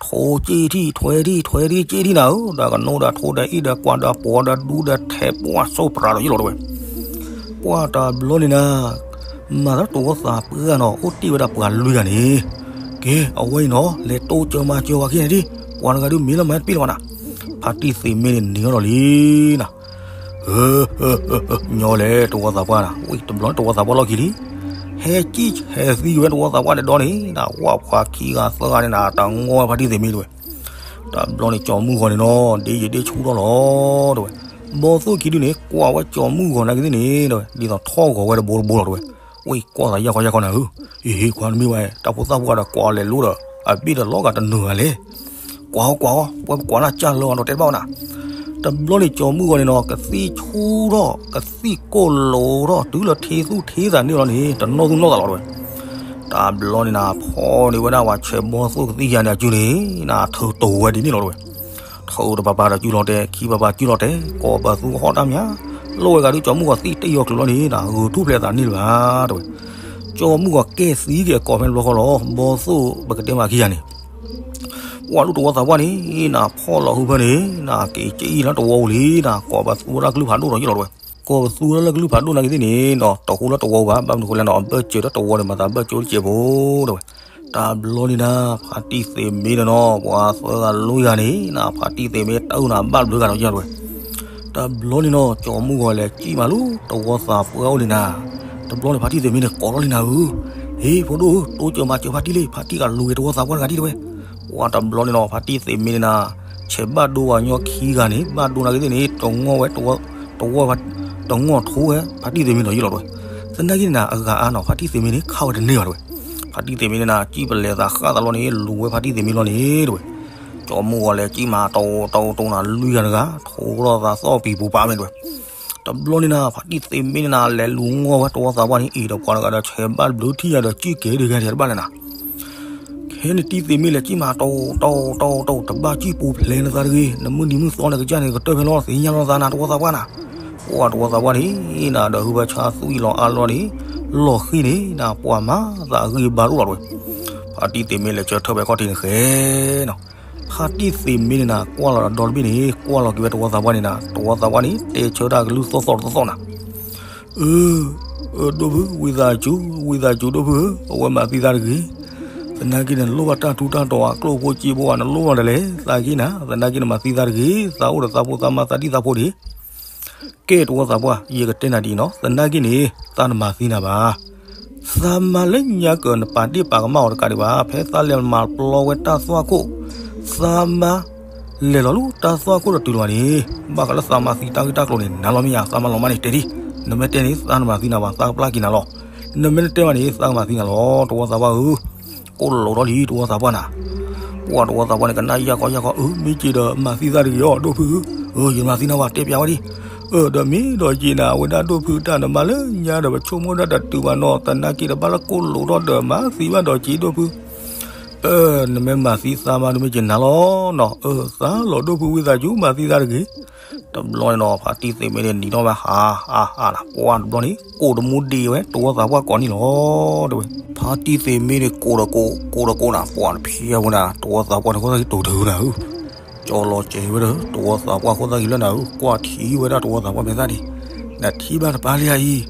ၢ, ထိးက့ၣ်ထံၣ် ထွဲထံၣ် ထွဲထံၣ်က့ၣ်ထံၣ်နၤဧၢ, ဒီးကနိဒီးထိးဒီးအ့ၣ်ဒီးကွၢ်ဒီးပှီၤဒီးဒူဒီးထဲး ပှၢ်စိၢ်ပြးဒီးယံၤလီၤတဝဲ, ပှၢ်တဘျီန့ၣ်နၤ မၤသးတဝီသးပှၢ်နီၤ အိၣ်တ့ၢ်ဝဲဒၣ်ပှၤလွံၢ်ဂၤန့ၣ်, ကဲ အဝဲအံၤနီၤ လဲၤတိစၢၤမၤစၢၤပှၤခံဂၤဒံး, ပှၤတဂၤဒုးမ့ၢ်လၢမၤတပ့ၢ်လၢၤဘၣ်နၤ, ဖါတံၢ်သ့းမ့န့ၣ်နံၤထီၣ်ဒီးလံနၤ, ညီလဲၣ်တဝီသးပှၢ်နၤ, ဝံၤတဘျီန့ၣ်တဝီသးပှၢ်လီၢ်ခံလံ, ဟဲကံၣ်ဟဲသံဝဲတဝီသးပှၢ်ဒီးဒီန့ၣ်နၤ, ဝဲပှၤခံဂၤသၢဂၤန့ၣ်နၤ တငီၢ်ဝဲဖါတံၢ်သ့းမ့တဝဲ, တဘျီန့ၣ်ကၠီၤမုၢ်ဂီၤန့ၣ်နီၤ ဒ့ယဒ့ဆူထီၣ်လီၤတဝဲ, ဘီၣ်သိၣ်ခံဒုန့ၣ် ကွၢ်ဝဲကၠီၤမုၢ်ဂီၤနာ်က့သ့ၣ်န့ၣ်တဝဲ ဒ်သိးထီၣ်ဂီၤဝဲတဘိတဘိလီၤတဝဲ, ဝံၤကွၢ်သးယၢ်ခီယၢ်ခီနၤဧၢ, အ့ ဟ့ၣ်ခွါနမ့ၢ်ဝဲ တၢ်ဖိသၣ်ဖိဂၤဒီးကွၢ်အီၤလဲၤလိဒီး အဘ့ၣ်ဒီးလီၤဂာ်တနုာ်ဂၤလဲၣ်, ကွၢ်အီၤကွၢ်အီၤ ပှၤကွၢ်နၤကၢ်လၢအီၤဒီးတဲတဘၣ်ဝဲနၤ, တဘျီန့ၣ်ကၠီၤမုၢ်ဂီၤန့ၣ်နီၤ ကသံၣ်ဆူထီၣ် ကသံၣ်ကိၢ်လိာ်ထီၣ်တုၤလၢထံသူၣ်ထံသးန့ၣ်လီၤန့ၣ် တနီၣ်သူၣ်နီၣ်သးလီၤတဝဲ, တဘျီန့ၣ်နၤ ဖီၣ်န့ၢ်ဝဲဒၣ်ပှၤဆဲးဘီၣ်သိၣ်ကသံၣ်ယါန့ၣ်အစုန့ၣ် နၤထုးတိၤဝဲဒ်န့ၣ်လီၤတဝဲ, ထုးတပၤပၤဒီးစုလီၤတဲာ် ခံပၤပၤစုလီၤတဲာ် ကိးပသူဟီၣ်တၢ်မၠါ, လိၣ်ဝဲဂၤဒုးကၠီၤမုၢ်ဂီၤသံၣ်တ့ၢ်ယီၤချုးလီၤန့ၣ် နၤဂုာ်ထူၣ်ဖျဲးသးန့ၣ်လၢၤဘၣ်တဝဲ, ကၠီၤမုၢ်ဂီၤကဲသံက့ၤအကိးဖဲန့ၣ်တဘျီဃီလီၤ, ဘီၣ်သိၣ်ပကတဲမးခံဂၤန့ၣ် ပှၤဒုးတဝီသးပှၢ်န့ၣ် နၤဖီၣ်လီၤဟုဖၢန့ၣ် နၤက့ၤက့ၤအံၤလၢတဝီပူၤလံ နၤကိးပသူဝဲဒၣ်ကလုၢ်ဖးဒိၣ်ဒီးယံၤလီၤတဝဲ, ကိးပသူဝဲဒၣ်လၢကလုၢ်ဖးဒိၣ်နာ်က့သ့ၣ်န့ၣ် နၤတဟူလၢတဝီပူၤဘၣ် ဘၣ်မနုၤဃိလဲၣ်နၤ အဘၢၣ်စၢၤဒီးတဝီန့ၣ် မၤသးဘၢၣ်စၢၤအိၣ်တစဲးဖိတဝဲ, တဘျီန့ၣ်နၤ ဖါတံၢ်သ့းမ့န့ၣ်နီၤ ပှၤသၢဂၤလွံၢ်ဂၤန့ၣ် နၤ ဖါတံၢ်သ့းမ့တၢ်အုၣ်နၤဘၣ်ဘျုးဂၤဒီးယံၤလီၤတဝဲ တဘျီန့ၣ်နီၤ ကၠီၤမုၢ်ဂီၤလဲၤကံၣ်မးလၢတဝီသးပှၢ်အိၣ်န့ၣ်နၤ, တဘျီန့ၣ်ဖါတံၢ်သ့းမ့န့ၣ်ကိးထီၣ်လံနၤဧၢ, ဟ့ၣ်ဖိဒိၣ်ဧၢ တိစၢၤမၤစၢၤဖါတံၢ်လံ ဖါတံၢ်ကလူၤက့ၤတဝီသးပှၢ်တဂၤဒံးတဝဲ, ပှၤတဘျီန့ၣ်နီၤ ဖါတံၢ်သ့းမ့န့ၣ်နၤ, ဆဲးဘၣ်ဒိဝဲညီခံဂၤန့ၣ် ဘၣ်ဒိနာ်က့သ့ၣ်န့ၣ် တဝီဝဲ, တဝီ, တဝီထိဝဲဖါတံၢ်သ့းမ့လီၤယံၤလီၤတဝဲ, သနာ်က့န့ၣ်နၤ အဂၤအါနီၤ ဖါတံၢ်သ့းမ့န့ၣ် ခးဝဲတန့ၢ်ဘၣ်တဝဲ, ဖါတံၢ်သ့းမ့န့ၣ်နၤ ကံၣ်ပလဲၤသးဃၣ်သးလီၤန့ၣ် လူၤဝဲဖါတံၢ်သ့းမ့လီၤန့ၣ်တဝဲ ကၠီၤမုၢ်ဂီၤလဲၤကံၣ်မး တဝီတဝီတဝီနၤ လွံၢ်ဂၤတဂၤ ထိထီၣ်သးသီၣ်ပံၤပူၤပာ်မ့ၢ်တဝဲ, တဘျီန့ၣ်နၤ ဖါတံၢ်သ့းမ့န့ၣ်နၤ လဲၤလူၤငီၢ်ဝဲတဝီသးပှၢ်န့ၣ် အံၤဒီးပှၤတဂၤဒီးဆဲးဘၣ်ဘျုးထံၣ်ယၤဒီး ကံၣ်ကဲၤဒုးဂဲၤထီၣ်တဘၣ်လဲၣ်နၤ, ခဲန့ၣ်တံၢ်သ့းမ့လဲၤကံၣ်မး တဝီတဝီတဝီတဝီ တဘၣ်ကံၣ်ပူၤဖျဲးနသးတဂ့ၤ, နမုၢ်နံၤမုၢ်သီန့ၣ်ကစၢ်န့ၣ် ကတၢၢ်ဖဲလီၤ သ့ၣ်ညါလီၤသးနၤ တဝီသးပှၢ်နၤ, ပှၤတဝီသးပှၢ်န့ၣ်နၤ ဒီးဟုဘၣ်ဆါသွံၣ်လီၤအါလီၤန့ၣ် လီၤဃံၤန့ၣ်နၤ ပှၤမၤသးဂ့ၤဘၣ်ဒိၣ်လီၤတဝဲ, ဖါတံၢ်သ့းမ့လဲၤဆၢထၢၣ်ဖဲခီၣ်ထံးန့ၣ်ဃဲနီၤ, ဖါတံၢ်သ့းမ့န့ၣ်နၤ ကွၢ်လီၤဒီတဘ့ၣ်န့ၣ် ကွၢ်လီၤက့ၤဝဲတဝီသးပှၢ်န့ၣ်နၤ တဝီသးပှၢ်န့ၣ် တဲဆၢတၢ်ကလုၢ်သီၣ်သီၣ်တသီၣ်သီၣ်နၤ, အၢ, အၢ ဒိၣ်ဖု ဝံသးစူၤ ဝံသးစူၤဒိၣ်ဖုဧၢ, အဝဲမၤသံသးတဂ့ၤ, သနာ်က့န့ၣ် နလိၣ်ဘၣ်တၢ်ထူတၢ်တီၤ အကျိၣ်ဖိစ့ဖိဧါ နလိၣ်ဘၣ်ဒ်လဲၣ်, သးက့နၤ သနာ်က့နမၤသံသးတဂ့ၤ, သးအိၣ်ဒီးသးဖိသးမါသးဒံၣ်သးဖိဒံး ကဲတဝီသးပှၢ် ယကတဲနၤဒ်အံၤနီၤ, သနာ်က့န့ၣ် သးနမၤသံနၤဘၣ်, သးမါလၢညါကၢးနပာ်ဒ့ၣ်ပာ်ကမၣ်အီၤတကးဒံးဘၣ်, ဖဲသးလဲၤမၤပျီဝဲတၢ်သွၣ်ခိၣ်, သးမါလဲၤလီၤလၢတၢ်သွၣ်ခိၣ်ဒီးတုၤလီၤဘၣ်န့ၣ်, ဘၣ်ဃးလၢသးမၤသံတၢ်ဂ့ၢ်တၢ်ကျိၤန့ၣ် နၤလီၤမ့ၢ်ယါ, သးမါလီၤမးန့ၣ် တဲဒ်, နမ့ၢ်တဲန့ၣ် သးနမၤသံနၤဘၣ်, သးကပျၢ်က့ၤနၤလီၤ, နမ့ၢ်နတဲဘၣ်န့ၣ် သးကမၤသံနၤလီၤ, တဝီသးပှၢ်ဧၢ ကိၣ်လိာ်ထီၣ်လံ တဝီသးပှၢ်နၤ, ပှၤတဝီသးပှၢ်န့ၣ် ကနၣ်ယၢ်ကီယၢ်ကီ, အၢ မ့ၢ်က့ၤဒီးမၤသံသးတဂ့ၤအီၤ ဒိၣ်ဖု, အၢ ယမၤသံနၤဘၣ် တဲပျးဝဲဒံး, အၢ ဒီးမ့ၢ်ဒီးက့ၤနၤ အဝဲဒၣ်ဒိၣ်ဖုတၢ်နမၤလၢညါဒီး ပဆိကမိၣ်ဒၣ်တတုၤဘၣ်နီၤ, သနာ်က့ဒီးဘၣ်လၢကိၣ်လိာ်ထီၣ်ဒီးမၤသံဘၣ်ဒီးက့ၤဒိၣ်ဖု, အၢ နမ့ၢ်မၤသံသးမါဒုးမ့ၢ်က့ၤနၤလီၤနီၤ, အၢ သးလီၤဒိၣ်ဖု ဝံသးစူၤ မၤသံသးတဂ့ၤ တဘျီန့ၣ်နီၤ ဖါတံၢ်သ့းမ့န့ၣ်နံၤထီၣ်ဝဲဟးဟးဟးနၤ, ပှၢ်တဘျီန့ၣ် ကိးတမူဒံးဝဲ တဝီသးပှၢ်ကိးနံၣ်လီၤ တဲဝဲ, ဖါတံၢ်သ့းမ့န့ၣ် ကိးဒီးကိး ကိးဒီးကိးနၤ, ပှၢ်တဖျဲဝဲနၤ တဝီသးပှၢ်န့ၣ် ခိၣ်သၣ်ကံၤတိၤတဂ့ၤနၤဧၢ, ကၠီလီၤစဲးဝဲဒီး တဝီသးပှၢ်ခိၣ်သၣ်ကံၤလၢနၤဧၢ, ကွၢ်ထံၣ်ဝဲဒၣ်တဝီသးပှၢ်မဲာ်သၣ်န့ၣ်, နထံၣ်ဘၣ်တပၤလံဧါအံၤ,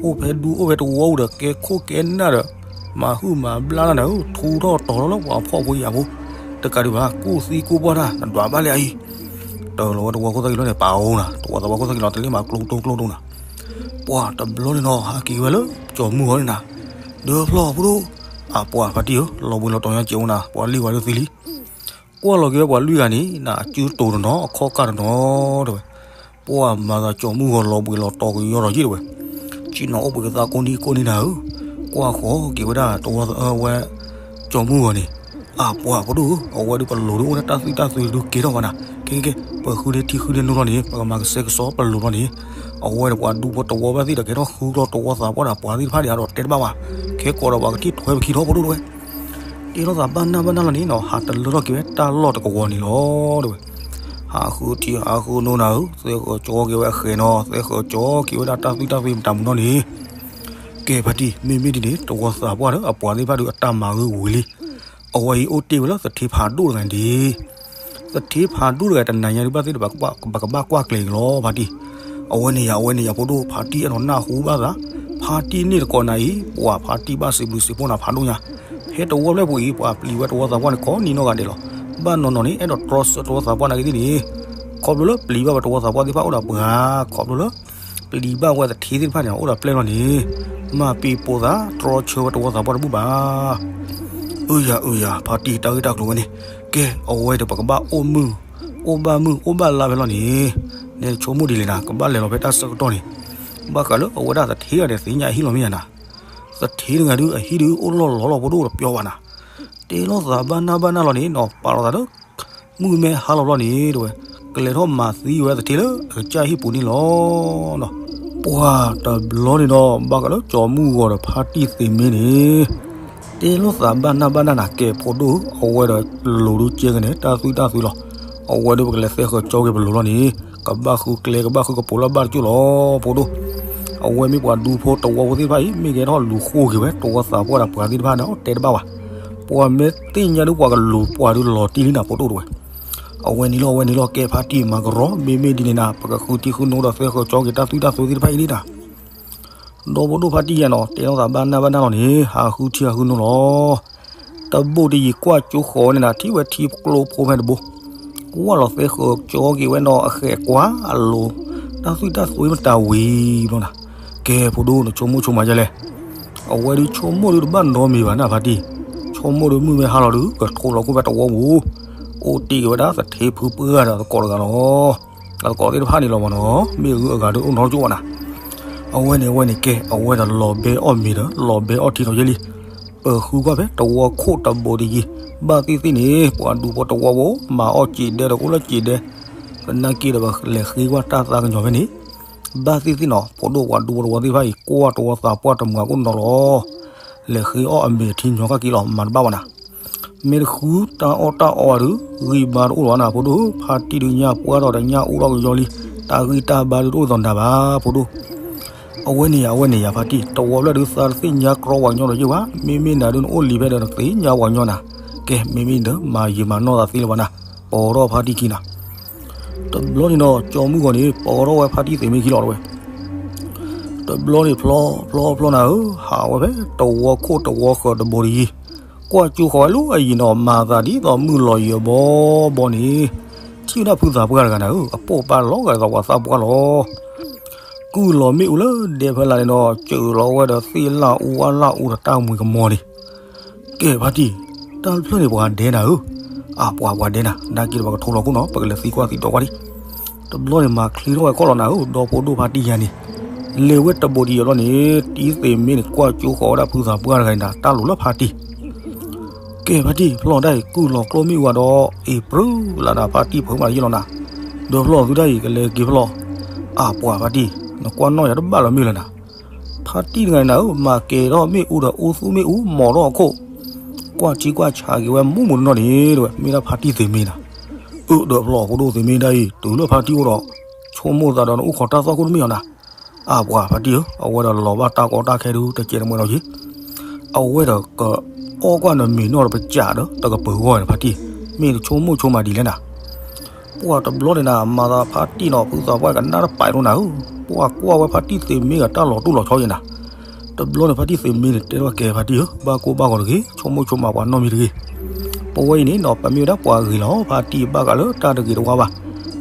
အိၣ်ဖဲဒူအိၣ်ဖဲတဝီအိၣ်ဒီး ကဲခိၣ်ကဲနၢ်ဒီး မၤဟုၣ်မၤဘျါနၤဧၢ, ထူထီၣ်တီၤထီၣ်လၢပှၤဖှီၣ်ဖိယာ်ဖိ, တကးဒံးဘၣ် ကူၣ်သံကူၣ်ပှၢ်တၢ် နဒွးဘၣ်လံဧါအံၤ တၢ်လီၤဝဲတဝီခိၣ်သၣ်ကံၤလီၤန့ၣ် ပာ်အိၣ်နၤ, တဝီသးပှၢ်ခိၣ်သၣ်ကံၤလီၤ တလ့ၣ်မးကျိတိၢ်ကျိတိၢ်နၤ, ပှၢ်တဘျီန့ၣ်နီၤ ဟးက့ၤဝဲလၢ ကၠီၤမုၢ်ဂီၤန့ၣ်နၤ, ဒီးဖျီၣ်ဖိဒိၣ်, အပှၤဖါတံၢ်ဧၢ, လီၤဘှံးလီၤတီၤညါစဲးအိၣ်နၤ, ပှၤလံၣ်ဝဲဒၣ်သံလံ. ကွၢ်လီၤက့ၤဝဲပှၤလွံၢ်ဂၤန့ၣ် နအစုတိၤတနီၤ အခီၣ်ကၢ်တနီၤတဲဝဲ. ပှၤမၤသးကၠီၤမုၢ်ဂီၤလီၤဘှံးလီၤတီၤကယီထီၣ်ယံၣ်တဲဝဲ. ဆ့ၣ်နီၤအိၣ်ဘှံးကသးကိးနံၣ်ကိးနံၣ်နၤဧၢ, ကွၢ်ဃီက့ၤဝဲဒၣ်တဝီသးအၢဝဲ ကၠီၤမုၢ်ဂီၤန့ၣ်, အပှၤဖိဒိၣ်ဧၢ, အဝဲဒုးပလိၤဒုးအိၣ်လၢတၢ်သွံၣ်တၢ်သွံၣ်ဒုးကဲထီၣ်ဘၣ်နၤ, ကဲကဲကဲ, ပဃုန့ၢ်ထံဃုန့ၢ်နိလီၤန့ၣ် ပကမၤကဆှဲကဆှီပလိၤလီၤန့ၣ်, အဝဲဒီးပှၤဒူဖိတဝီဘၣ်သ့ၣ်ဒီးကဲထီၣ်ဃုကျီတဝီသးပှၢ်ဒီးပှၤသ့ၣ်တဖၣ်န့ၣ် အဒိးတဲတဘၣ်ဘၣ်, ခဲကိးဒီးပှၤကထံၣ်ထွဲပခံထီၣ်ဖိဒိၣ်တဲဝဲ. တဲလိာ်သးဘၣ်နၢ်ဘၣ်နၢ်လီၤန့ၣ်နီၤ ဟးတလၢထီၣ်က့ၤဝဲတၢ်လီၢ်တကဝီၤန့ၣ်လီၤတဲဝဲ. ဟးဃုထံဟးဃုနိနၤဧၢ, သဲဃီၤကၠီက့ၤဝဲအဃဲၤနီၤ, သဲဃီၤကၠီက့ၤဝဲဒၣ်တၢ်သွံၣ်တၢ်သွံၣ်မတၤမုၢ်နီၢ်န့ၣ်, ကဲဖါတံၢ် မ့မ့ၢ်ဒ်န့ၣ် တဝီသးပှၢ်ဒီးအပှၤသ့ၣ်တဖၣ်ဒုးအတၢ်မၤဂ့ၤဝံၤလံ. အဝဲအံၤအိၣ်တ့ၢ်ဝဲလၢသထ့ဖးဒိၣ်တဂၤန့ၣ်ဒ် သထ့ဖးဒိၣ်တဂၤတနၤညါဒုးဘၣ်သ့ၣ်ဒီး ပကဘၣ်ကွၢ်ကျဲၤက့ၤလီၤဖါတံၢ်. အဝဲန့ၣ်ယၤ အဝဲန့ၣ်ယၤဖိဒိၣ် ဖါတံၢ်အဲၣ်ဒိးနၢ်ဟူဘၣ်သး, ဖါတံၢ်န့ၣ်တကိးနၤအံၤ ပှၤဖါတံၢ်ဘၣ်စံးဘျုးစံးဖှိၣ်နၤဖးဒိၣ်ညါ, ဖဲတဝီဖျၢၣ်ပူၤအံၤ ပှၤပျံၤဝဲတဝီသးပှၢ်န့ၣ် ကိးနံၤနီၢ်ဂၤဒဲးလီၤ. ဘၣ်နီၢ်နီၢ်န့ၣ် အဲၣ်ဒိးတြီဆၢတဝီသးပှၢ်နာ်က့သ့ၣ်န့ၣ်, ခီဖျိလၢပျံၤဘၣ်ဝဲတဝီသးပှၢ်သ့ၣ်တဖၣ်အိၣ်ဒီးပှၤ, ခီဖျိလၢ ပျံၤဘၣ်ဝဲသထ့သ့ၣ်တဖၣ်န့ၣ် အိၣ်ဒီးပျဲၢ်လီၤန့ၣ်, မၤပံၤပိာ်သးတြီဆၢဝဲတဝီသးပှၢ်တဘူၣ်ဘၣ်. အၢယၤ အၢယၤ ဖါတံၢ်တၢ်ဂ့ၢ်တၢ်ကျိၤဝဲန့ၣ်, ကဲ အဝဲဒီးပကဘၣ်အိၣ်မုၢ်, အိၣ်ဘၣ်မုၢ် အိၣ်ဘၣ်လါဖဲလီၤန့ၣ်, နဆိကမိၣ်ဒ်လဲၣ်နၤ ကဘၣ်လဲၤလီၤဖဲတၢ်ဆၢကတီၢ်န့ၣ်, ဘၣ်ဃးလၢအဝဲဒၣ်သထ့ဂၤဒီးသ့ၣ်ညါအဟံၣ်လီၤမ့ၢ်ယၤနၤ, သထ့တဂၤဒုးအဟံၣ်ဒုးအိၣ်လီၢ်လီၤလီၤဖိဒိၣ်တပျီဘၣ်နၤ, တဲလိာ်သးဘၣ်နၢ်ဘၣ်နၢ်လီၤန့ၣ်နီၤ ပာ်လီၤသးဒီး မုၢ်မ့ၢ်ဟါလီၤဘျီန့ၣ်တဲဝဲ, ကလဲၤထီၣ်မၤသံဝဲသထ့လၢအကစၢ်ဟံၣ်ပူၤန့ၣ်လီၤ. ပှၤတဘျီန့ၣ်ဒီး ဘၣ်ဃးလၢကၠီၤမုၢ်ဂီၤဒီးဖါတံၢ်သ့ၣ်မ့ၢ်န့ၣ်, တဲလိာ်သးဘၣ်နၢ်ဘၣ်နၢ်နၤ ကဲဖိဒိၣ်ဧၢ, အဝဲဒီးလိၤဒုးကဲကန့ၣ် တၢ်သွံၣ်တၢ်သွံၣ်လီၤ. အဝဲဒီးပကလဲၤသဲဃီၤကၠီက့ၤပလိၤလီၤန့ၣ်, ကဘၣ်ဃုကျဲ ကဘၣ်ဃုကပိာ်လၢဘၣ်တကၠိၢ်လီၤ ဖိဒိၣ်. အဝဲမ့ၢ်ပှၤဒူဖိတဝီဖိသ့ၣ်တဖၣ်အံၤ မ့ၢ်ကဲထီၣ်လူၤဃိက့ၤဝဲ တဝီသးပှၢ်ဒီးပှၤသ့ၣ်တဖၣ်န့ၣ် အတဲတဘၣ်ဘၣ်. ပှၤမ့ၢ်သ့ၣ်ညါဒုးပှၤကလူၤပှၤဒုးလီၤတံၢ်လံနၤ ဖိဒိၣ်တဲဝဲ. အဝဲန့ၣ်လီၤ အဝဲန့ၣ်လီၤ ကဲဖါတံၢ်မၤကရီ မ့မ့ၢ်ဒ်န့ၣ်နၤ ပကဃုထံဃုနိဒီးသဲဃီၤကၠီက့ၤတၢ်သွံၣ်တၢ်သွံၣ်သ့ၣ်တဖၣ်အံၤလံနၤ. ဒီဖိဒိၣ်ဖါတံၢ်ယၤနီၤ တဲလိာ်သးဘၣ်နၢ်ဘၣ်နၢ်လီၤန့ၣ် ဟးဃုထံဟးဃုနိလီၤ. တဘိၣ်တယံၤကွၢ်ကၠိဃီၤဝဲန့ၣ်နၤ ထံၣ်ဝဲထံကျိဖိဖဲတဘိ, ကွၢ်လီၤသဲဃီၤကၠီက့ၤဝဲနီၤ အဃဲၤကွၢ်အလိၤ, တၢ်သွံၣ်တၢ်သွံၣ်မတၤဝံၤဘျီနၤ. ကဲဖိဒိၣ် နဆိကမိၣ်ဆိကမးဒ်လဲၣ်. အဝဲဒုးဆိကမိၣ်ဒုးတဘၣ်နီတမံၤဘၣ်နၤဖါတံၢ်, ဆိကမိၣ်ဒုးမုၢ်မ့ၢ်ဟါလီၤဒုး ကထိးလီၤခိၣ်ဖဲတဝီပူၤ, အိၣ်တ့ၢ်က့ၤဝဲဒၣ်သထ့ဖုပှၢ်ဒီးသကိးတဂၤလီၤ. အသကိးသ့ၣ်တဖၣ်န့ၣ်လီၤမးနီၤ မ့ၢ်အဂုၤအဂၤဒုးအိၣ်နီတကၠိၢ်ဘၣ်နၤ. အဝဲန့ၣ် အဝဲန့ၣ်ကဲ အဝဲဒီးလီၤဘဲအီၣ်မ့ၤဒီး လီၤဘဲအီၣ်ထံထီၣ်ယဲလံ. ပဃုကွၢ်ဖဲတဝီခိၣ်တဘိၣ်တယံၤ, ဘၣ်သ့ၣ်သ့ၣ်န့ၣ် ပှၤဒူဖိတဝီဖိ မၤအီၣ်စံာ်ဒဲဒီးအိၣ်လၢစံာ်ဒဲ, သနာ်က့ဒီးပလဲၤဃ့ကွၢ်တၢ်သးကညီၤဖဲန့ၣ်, ဘၣ်သ့ၣ်သ့ၣ်နီၤ ဖိဒိၣ်ပှၤဒူဖိတဝီသ့ၣ်တဖၣ်အံၤ ကွၢ်တဝီသးပှၢ်တမုာ်အခိၣ်နီၤလီၤ. လဲၤဃ့အီၣ်အမ့ၤထံညီဃၣ်က့ၤလီၤ မၤတဘၣ်ဘၣ်နၤ. မ့ၢ်တဃုတၢ်အီၣ်တၢ်အီဒုး ဂံၢ်ဘါတအိၣ်လီၤနၤ ဖိဒိၣ်, ဖါတံၢ်ဒုးညၣ်ပှၢ်ထီၣ်ဒီးညၣ်အိၣ်ထီၣ်ကယီလံ, တၢ်ဂံၢ်တၢ်ဘါဒုးတအိၣ်သီၣ်နၤဘၣ် ဖိဒိၣ်. အဝဲန့ၣ်ယၤ အဝဲန့ၣ်ယၤဖါတံၢ် တဝီဖျၢၣ်ဒုးသးတသ့ၣ်ညါကြီပှၤကညီဒီးယဲၢ်ဘၣ်, မ့မ့ၢ်နၤဒုးနအိၣ်လံဖဲဒီးနသ့ၣ်ညါပှၤကညီနၤ. ကဲ မ့မ့ၢ်ဒီး မၤယံာ်မၤနီၢ်သးသ့လၢၤဘၣ်နၤ, ပိာ်ထီၣ်ဖါတံၢ်ခံနၤ. တဘျီန့ၣ်ဒီး ကၠီမုၢ်ဂီၤန့ၣ် ပိာ်ထီၣ်ဝဲဖါတံၢ်သ့ၣ်မ့ၢ်ခံလီၤတဝဲ. တဘျီန့ၣ်ဖျီ ဖျီ ဖျီနၤဧၢ, ဟးဝဲဖဲတဝီခိၣ်တဝီဃၢၤတဘိၣ်တယံၤ, ကွၢ်ကၠိဃီၤဝဲလၢအယံၤနီၤ မၤသးဒ်သိးမုၢ်လီၤယံၤအဘီဘီန့ၣ်, ထံၣ်ဝဲဒၣ်ဖုသးပှၢ်တဂၤနၤဧၢ, အပိာ်ပာ်လီၤဂာ်ဒ်သိးပှၤသးပှၢ်လီၤ. ကုၢ်လီၤမ့ၣ်အူလၢဒဲဖဲလၢ်န့ၣ်ဒီး စၢၤလီၤဝဲဒီးသ့ၣ်လၣ်အူအလၣ်အူဒီးတၢ်မှံၤကမီၤန့ၣ် ကဲဖါတံၢ်, တၢ်တဖျၢၣ်န့ၣ်ပှၤဒဲနၤဧၢ, အပှၤပှၤဒဲနၤ, နာ်က့ဒီးပကထိးလီၤခိၣ်နီၤ ပကလဲၤသံကွၢ်သံဒိးကွၢ်ဒံး. တဘျီန့ၣ်မၤချ့ထီၣ်ဝဲခီၣ်လီၤနၤဧၢ, ဒီဖိဒိၣ်ဖါတံၢ်ယၤန့ၣ်, လဲၤဝဲတဘိၣ်တယံၤအဘျီန့ၣ် တံၢ်သ့ၣ်မ့ၢ်န့ၣ် ကွၢ်ကၠိဃီၤဝဲဒၣ်ဖုသးပှၢ်တဂၤန့ၣ်နၤ တၢ်လိၤလၢဖါတံၢ် ကဲဖါတံၢ် ဖျီၣ်ဒၣ်အံၤ ကုၢ်လီၤကျိမ့ၣ်အူအဒီး အ့ၤပြၢလၢ်နၤ ဖါတံၢ်ဖုးမးယဲၢ်လီၤနၤ, ဒီးဖျီၣ်သုဒၣ်အံၤ ကလဲၤက့ၤဖျီၣ်, အပှၤဖါတံၢ် နကွၢ်နီၣ်ယၤတဘၣ်လီၤမ့ၢ်လၢနၤ, ဖါတံၢ်တဂၤန့ၣ်နၤဧၢ မၤကဲၤထီၣ်မ့ၣ်အူဒီးအူသူမ့ၣ်အူ မီၤထီၣ်အခိၣ်, ကွၢ်ထံကွၢ်ဆးက့ၤဝဲမူးမူးနီၢ်နီၢ်န့ၣ် တဲဝဲ မ့ၢ်ဒၣ်ဖါတံၢ်သ့ၣ်မ့ၢ်နၤ, အၢ ဒီးဖျီၣ်ဖိဒိၣ်သ့ၣ်မ့ၢ်ဒၣ်အံၤ တုၤလၢဖါတံၢ်အိၣ်ဒီး ဆိကမိၣ်သးဒီးနအိၣ်ခိးတၢ်သီၣ်ခိၣ်တမ့ၢ်လီၤနၤ, အပှၤဖါတံၢ်ဧၢ အဝဲဒီးလီၤဘၣ်တၢ်ကီတၢ်ခဲဒုး တကဲးတမှဲၤဒီးယံၤ, အဝဲဒီးကအီၣ်ကွၢ်နမ့ၤနီၣ်ဒီးပစးဒီး တကပၢၤဂီၢ်ဒီးဖါတံၢ်, မ့ၢ်နဆိကမိၣ်ဆိကမးဒ်လဲၣ်နၤ, ပှၤတဘျီန့ၣ်နၤ မၤသးဖါတံၢ်နီၤ ဖုသးပှၢ်ကနၣ်တပာ်ဒိၣ်နၤဧၢ, ပှၤကွၢ်ဝဲဖါတံၢ်သ့ၣ်မ့ၢ်ဂ့ၤတၢ်လီၤတူၢ်လီၤဆီယဲၢ်နၤ, တဘျီန့ၣ်ဖါတံၢ်သ့ၣ်မ့ၢ်န့ၣ် တဲထီၣ်ကဲဖါတံၢ်ဧၢ ဘၣ်ကိၢ်ဘၣ်ဂီၤတဂ့ၤ ဆိကမိၣ်ဆိကမးပှၤနီတမံၤတဂ့ၤ, ပဝဲအံၤန့ၣ်နီၤ ပမ့ၢ်ဝဲဒၣ်ပှၤဂ့ၤလီၤ ဖါတံၢ်ဘၣ်ဃးလၢတၢ်တဂ့ၤတဝါဘၣ်,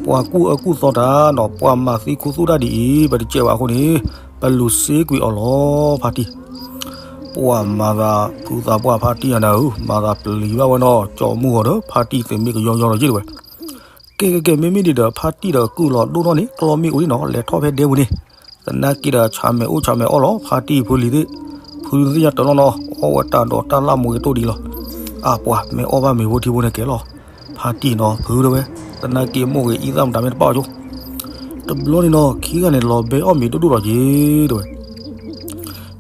ပှၤကူၣ်အၢကူၣ်သီတၢ်နီၤ ပှၤမၤသံခူသူၣ်တၢ်ဒ်အံၤ ပတစဲးဘၣ်အဃိန့ၣ်, ပလူၤစ့ကွံာ်အီၤလီၤ ဖါတံၢ် ပှၤမၤသးဖုသးပှၢ်ဖါတံၢ်ယၤနၤဧၢ, မၤသးပျံၤဘၣ်ဝဲနီၤ, ကၠီမုၢ်ဂီၤဒီးဖါတံၢ်သ့ၣ်မ့ၢ်ကယီယီဒီးယ့ၢ်တဝဲ. ကဲကဲကဲ မ့မ့ၢ်ဒ်ဒီး ဖါတံၢ်ဒီးကုၢ်လီၤဒိၣ်ထီၣ်န့ၣ် ကျီၢ်မ့ၣ်အူဒံးနီၤ လဲၤထီၣ်ဖဲဒဲပူၤန့ၣ်, သနာ်က့ဒီးဆၢမဲာ်အိၣ်ဆၢမဲာ်အီၣ်လီၤ ဖါတံၢ်ဖုလံၤသ့ၣ်, ဖုသ့ၣ်ညါတလီၢ်နီၤ အီၣ်ဝဲတၢ်ဒိးတၢ်လၢ်မူကတိၣ်ဒံးလီၤ. အပှၤ မ့ၢ်အီၣ်ဘၣ်မ့ၤဖိထံဖိန့ၣ်ကဲလီၤ. ဖါတံၢ်နီၤ ဖုတဝဲ, သနာ်က့မိၢ်ဂ့ၤအံသၣ်မတၤမ့ၢ်တပာ်အီၤကၠိ, တဘျီန့ၣ်နီၤ ခံဂၤန့ၣ် လီၤဘဲအီၣ်မ့ၤဒိၣ်ဒိၣ်ဒီးက့ၤတဝဲ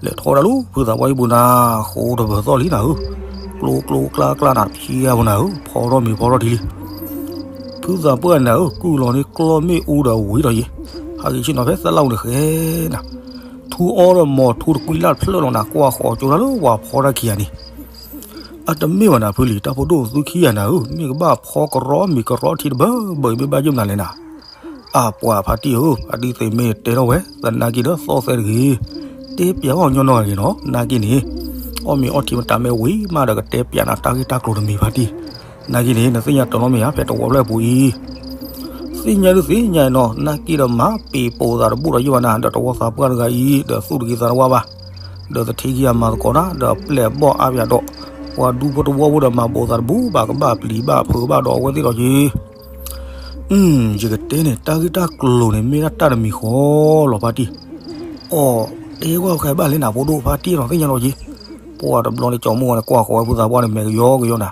လဲၤထီၣ်ဝဲဒၣ်လၢ ဖုသးပှၢ်ဟံၣ်ပူၤနၤ, ဃိတပၢၤသီၣ်လံနၤဧၢ, ကျိကျိကျါကျါနၤတဖျံဂၤဖိနၤဧၢ, ဖီထီၣ်မ့ၤဖီထီၣ်ထံလံ. ဖုသးပှၢ်နၤဧၢ, ကုၢ်လီၤန့ၣ်ကျီၢ်မ့ၣ်အူဒီးဝံၤဒီးယ့ၢ်, ဟးက့ၤဆ့ၣ်နီၤဖဲသၢလၢ်ပူၤန့ၣ်ဃဲနၤ, ထူအီဒီးမီၤထူတကွံလၢ်တဖျၢၣ်လီၤနၤ, ကွၢ်ဃီကၠိတၢ်လၢပှၤဖီတၢ်ခံဂၤန့ၣ် အတမ့ၢ်ဘၣ်နၤဖုလံၤ, တၢ်ဖိဒိၣ်သုခံဂၤနၤဧၢ, မ့ၢ်ကဘၣ်ဖီကရီမ့ၤကရီထံတဘၢဘၢအံၤ မ့ၢ်ဘၣ်ယိၣ်မနုၤလဲၣ်နၤ. အပှၤဖါတံၢ်ဧၢ, ဖါတံၢ်သ့ၣ်မ့ၢ်တဲထီၣ်ဝဲ, သနာ်က့ဒီးသီၣ်သဲတဂ့ၤ, တဲပျးဘၣ်ညီနီၢ်ဂ့ၤနီၤ, နာ်က့န့ၣ် အီၣ်မ့ၤအီထံမတၤမ့ၢ်ဝံၤမးဒီးကတဲပျးနၤတၢ်ဂ့ၢ်တၢ်ကျိၤတမံၤဖါတံၢ်, နာ်က့န့ၣ် နသ့ၣ်ညါတလီမ့ၢ်ဧါ ဖဲတဝီဖျၢၣ်ပူၤအံၤ သ့ၣ်ညါဒုးသ့ၣ်ညါနီၤ, နာ်က့ဒီးမၤပ့ၤပိာ်သးတဘူၣ်ဒီးယိၣ်ဘၣ်နၤ, ဒီးတဝီသးပှၢ်တဂၤအံၤ ဒီးသူၣ်တဂ့ၤသးတဝါဘၣ်, ဒီးသထ့ခံဂၤမၤသကိးတၢ် ဒီးပျဲၢ်ဘီၣ်အါပယၤဒီး, ပှၤဒူဖိတဝီဖိဒီးမၤပိာ်သးတဘူၣ်ဘၣ်, ကဘၣ်ပျံၤဘၣ်ဖုးဘၣ်ဒီးအဝဲသ့ၣ်ဒီးက့ၤ. ယကတဲန့ၣ် တၢ်ဂ့ၢ်တၢ်ကျိၤန့ၣ် မ့ၢ်ဒၣ်တၢ်တမံၤဃီလီၤဖါတံၢ်, အီၣ်တဲကွၢ်ဃဲဘၣ်လဲၣ်နၤဖိဒိၣ်, ဖါတံၢ်ဒီးသ့ၣ်ညါလီၤက့ၤ. ပှၤတဘျီန့ၣ် ကၠီမုၢ်ဂီၤန့ၣ် ကွၢ်ဃီဝဲဖုသးပှၢ်န့ၣ် မဲာ်ကယီကယီနၤ,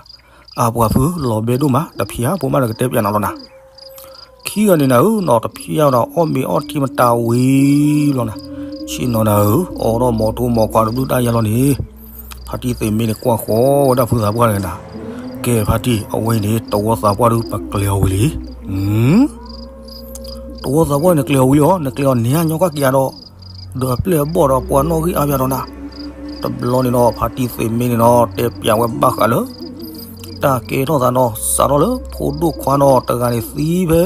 အပှၤဖု လီၤဘဲဒိၣ်မး တဖျါဖိမးဒီးကတဲပျးနၤလီၤနၤ. ခံဂၤန့ၣ်နၤဧၢနီၤ, တဖျါဒီး အီၣ်မ့ၤအီထံမတၤဝံၤလီၤနၤ, ဆ့ၣ်နီၤနၤဧၢ, အီၣ်ဒီးမီၤထိမီၤခွါတဘျုးတၢ်ယါလီၤန့ၣ်, ဖါတံၢ်သ့ၣ်မ့ၢ်န့ၣ် ကွၢ်ဃီဝဲဒၣ်ဖုသးပှၢ်တဂၤနၤ, ကဲဖါတံၢ် အဝဲအံၤန့ၣ် တဝီသးပှၢ်ဒုးပကျဲၤအီၤဝံၤလံ တဝီသးပှၢ်န့ၣ်ကျဲၤအီၤဝံၤလံအီၤ, နကျဲၤအီၤန့ၣ်ဟါညီကွၢ်က့ၤဒီး, ဒီးအပျဲၢ်အဘီၣ်ဒီးပှၤနီၣ်ဂံၢ်အါပယၤဒီးနၤ, တဘျီန့ၣ်နီၤ ဖါတံၢ်သ့ၣ်မ့ၢ်န့ၣ်နီၤ တဲပျးဝဲဘၣ်ဃးလၢ တၢ်ကဲထီၣ်သးနီၤ စးထီၣ်လၢဖိဒိၣ်ခွါနီၤ တဂၤန့ၣ်သံဖဲ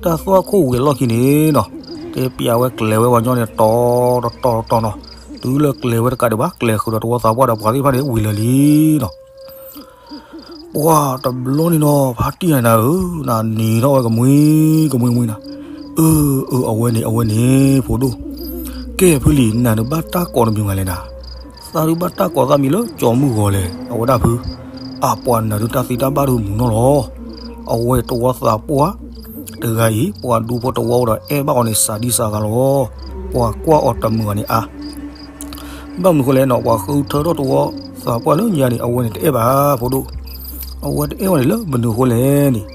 တၢ်သွၣ်ခိၣ်ဝံၤအလီၢ်ခံန့ၣ်နီၤ, တဲပျးဝဲကျဲၤဝဲပှၤညီန့ၣ် တီတီတီတီနီၤ, တုၤလၢကျဲၤဝဲတကးဒံးဘၣ် ကျဲၤဃုာ်ဒီးတဝီသးပှၢ်ဒီးပှၤသ့ၣ်တဖၣ်န့ၣ် ဝံၤလၢာ်လံနီၤ. ပှၤတဘျီန့ၣ်နီၤ ဖါတံၢ်နၤဧၢ, နနံၤထီၣ်ဝဲကမှံကမှံကမှံနၤ, အၢ အၢ အဝဲန့ၣ် အဝဲန့ၣ် ဖိဒိၣ်, ကဲဖုလံၤ နၤဒုးဘၣ်တၢ်ကိးတမံၤမးလဲၣ်နၤ, သးဒုးဘၣ်တၢ်ကိးသးမံၤလၢကၠီမုၢ်ဂီၤလဲၣ် အဝဲဒၣ်ဖု, အပှၤနၤဒုးတၢ်သံတၢ်ဘၣ်ဒုးမုာ်နီၢ်လီၤ. အဝဲတဝီသးပှၢ်တဂၤအံၤ ပှၤဒူဖိတဝီဒီးအဲၣ်ဘၣ်အီၤန့ၣ်စှၤဒံစှၤဂၤလီၤ. ပှၤကွၢ်အီၤတမုာ်ဘၣ်န့ၣ်အါ ဘၣ်မနုၤဃိလဲၣ်နီၤ ပှၤဃုထၢထီၣ်တဝီသးပှၢ်လၢညါန့ၣ် အဝဲန့ၣ်တအဲၣ်ဘၣ်ဖိဒိၣ်, အဝဲတအဲၣ်ဝဲန့ၣ်လၢမနုၤအဃိလဲၣ်န့ၣ်,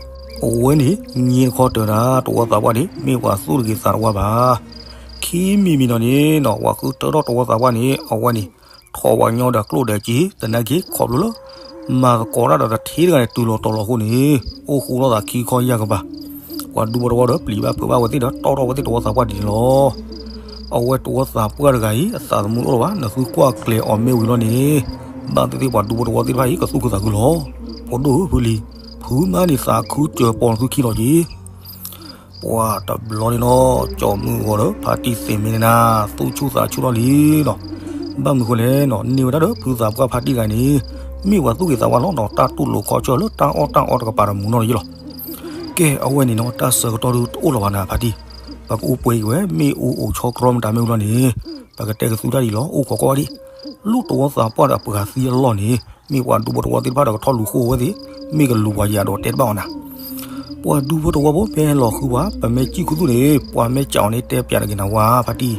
အဝဲန့ၣ် ညံတခီတၢၤနၤ တဝီသးပှၢ်န့ၣ် မ့ၢ်ပှၤသူၣ်တဂ့ၤသးတဝါဘၣ်. ခံမံၤမံၤနီၤန့ၣ်နီၤ ပှၤဃုထၢထီၣ်တဝီသးပှၢ်န့ၣ် အဝဲန့ၣ် ထီၣ်ပှၤညီဒီးကျိၣ်ဒီးစ့ သနာ်က့ခီဖျိလၢ မၤသကိးတၢ်ဒီးတထ့တဂၤန့ၣ် တုၤလီၤတီၤလီၤအဃိန့ၣ် အိၣ်ဃူလိာ်သးခံခီယၢ်ကပၤ, ပှၤဒူဖိတဝီဒီးပျံၤဘၣ်ဖုးဘၣ်ဝဲသ့ၣ်ဒီး တီၣ်ထီၣ်ဝဲသ့ၣ်တဝီသးပှၢ်ဒ်န့ၣ်လီၤ. အဝဲတဝီသးပှၢ်တဂၤအံၤ အသးသမူတအိၣ်လၢၤဘၣ်, နသုကွၢ်ကျဲၤအီၤမ့ၢ်ဝံၤလီၤန့ၣ်, ဘၣ်သ့ၣ်သ့ၣ်ပှၤဒူဖိတဝီသ့ၣ်တဖၣ်အံၤ ကသူၣ်ခုသးခုလီၤ. ဖိဒိၣ်ဧၢဖုလံၤ, ဖုမါန့ၣ်သးခုစၢၤပိာ်နသုခံလီၤက့ၤ. ပှၤတဘျီန့ၣ်နီၤ ကၠီမုၢ်ဂီၤဒီးဖါတံၢ်သ့ၣ်မ့ၢ်န့ၣ်နၤ သူၣ်ဆူၣ်သးဆူၣ်ထီၣ်လံနီၤ. ဘၣ်မနုၤဃိလဲၣ်နီၤ န့ၢ်ဝဲဒၣ်ဒီးဖုသးပှၢ်ဖါတံၢ်တဂၤန့ၣ် မ့ၢ်ပှၤသူၣ်ဂ့ၤသးဝါလီၤနီၤ, တၢ်တူၢ်လိာ်ခီဆၢလၢတၢ်အီၣ်တၢ်အီတကပၤဒီးမုာ်နီၢ်လီၤယ့ၢ်လီၤ. ကဲ အဝဲန့ၣ်နီၤ တၢ်ဆၢကတီၢ်ဒုးတအိၣ်လၢၤဘၣ်နၤဖါတံၢ်, ပကအိၣ်ပှဲၤက့ၤဝဲ မ့ၣ်အူအိၣ်ဆီတြီမတၤမ့ၢ်ဝံၤလီၤန့ၣ်, ပကတဲကသူတၢ်ဒ်အံၤလီၤ, အိၣ်ခိးကွၢ်ဝဲဒၣ် လၢတဝီသးပှၢ်ဒီးအပှၤသံအလီၢ်န့ၣ် မ့ၢ်ပှၤဒူဖိတဝီသ့ၣ်တဖၣ်ဒီးကထီၣ်လူၤဃိဝဲသ့ၣ်, မ့ၢ်ကလူၤပှၤယၤဒီးတဲတဘၣ်အီၤနၤ. ပှၤဒူဖိတဝီဖိမ့ၢ်လီၤဃုပှၤ ပမ့ၢ်စံၣ်ခူသူၣ်န့ၣ် ပှၤမ့ၢ်စံၣ်အီၤန့ၣ် တဲပျးတဂ့ၤနၤဝဲဖါတံၢ်,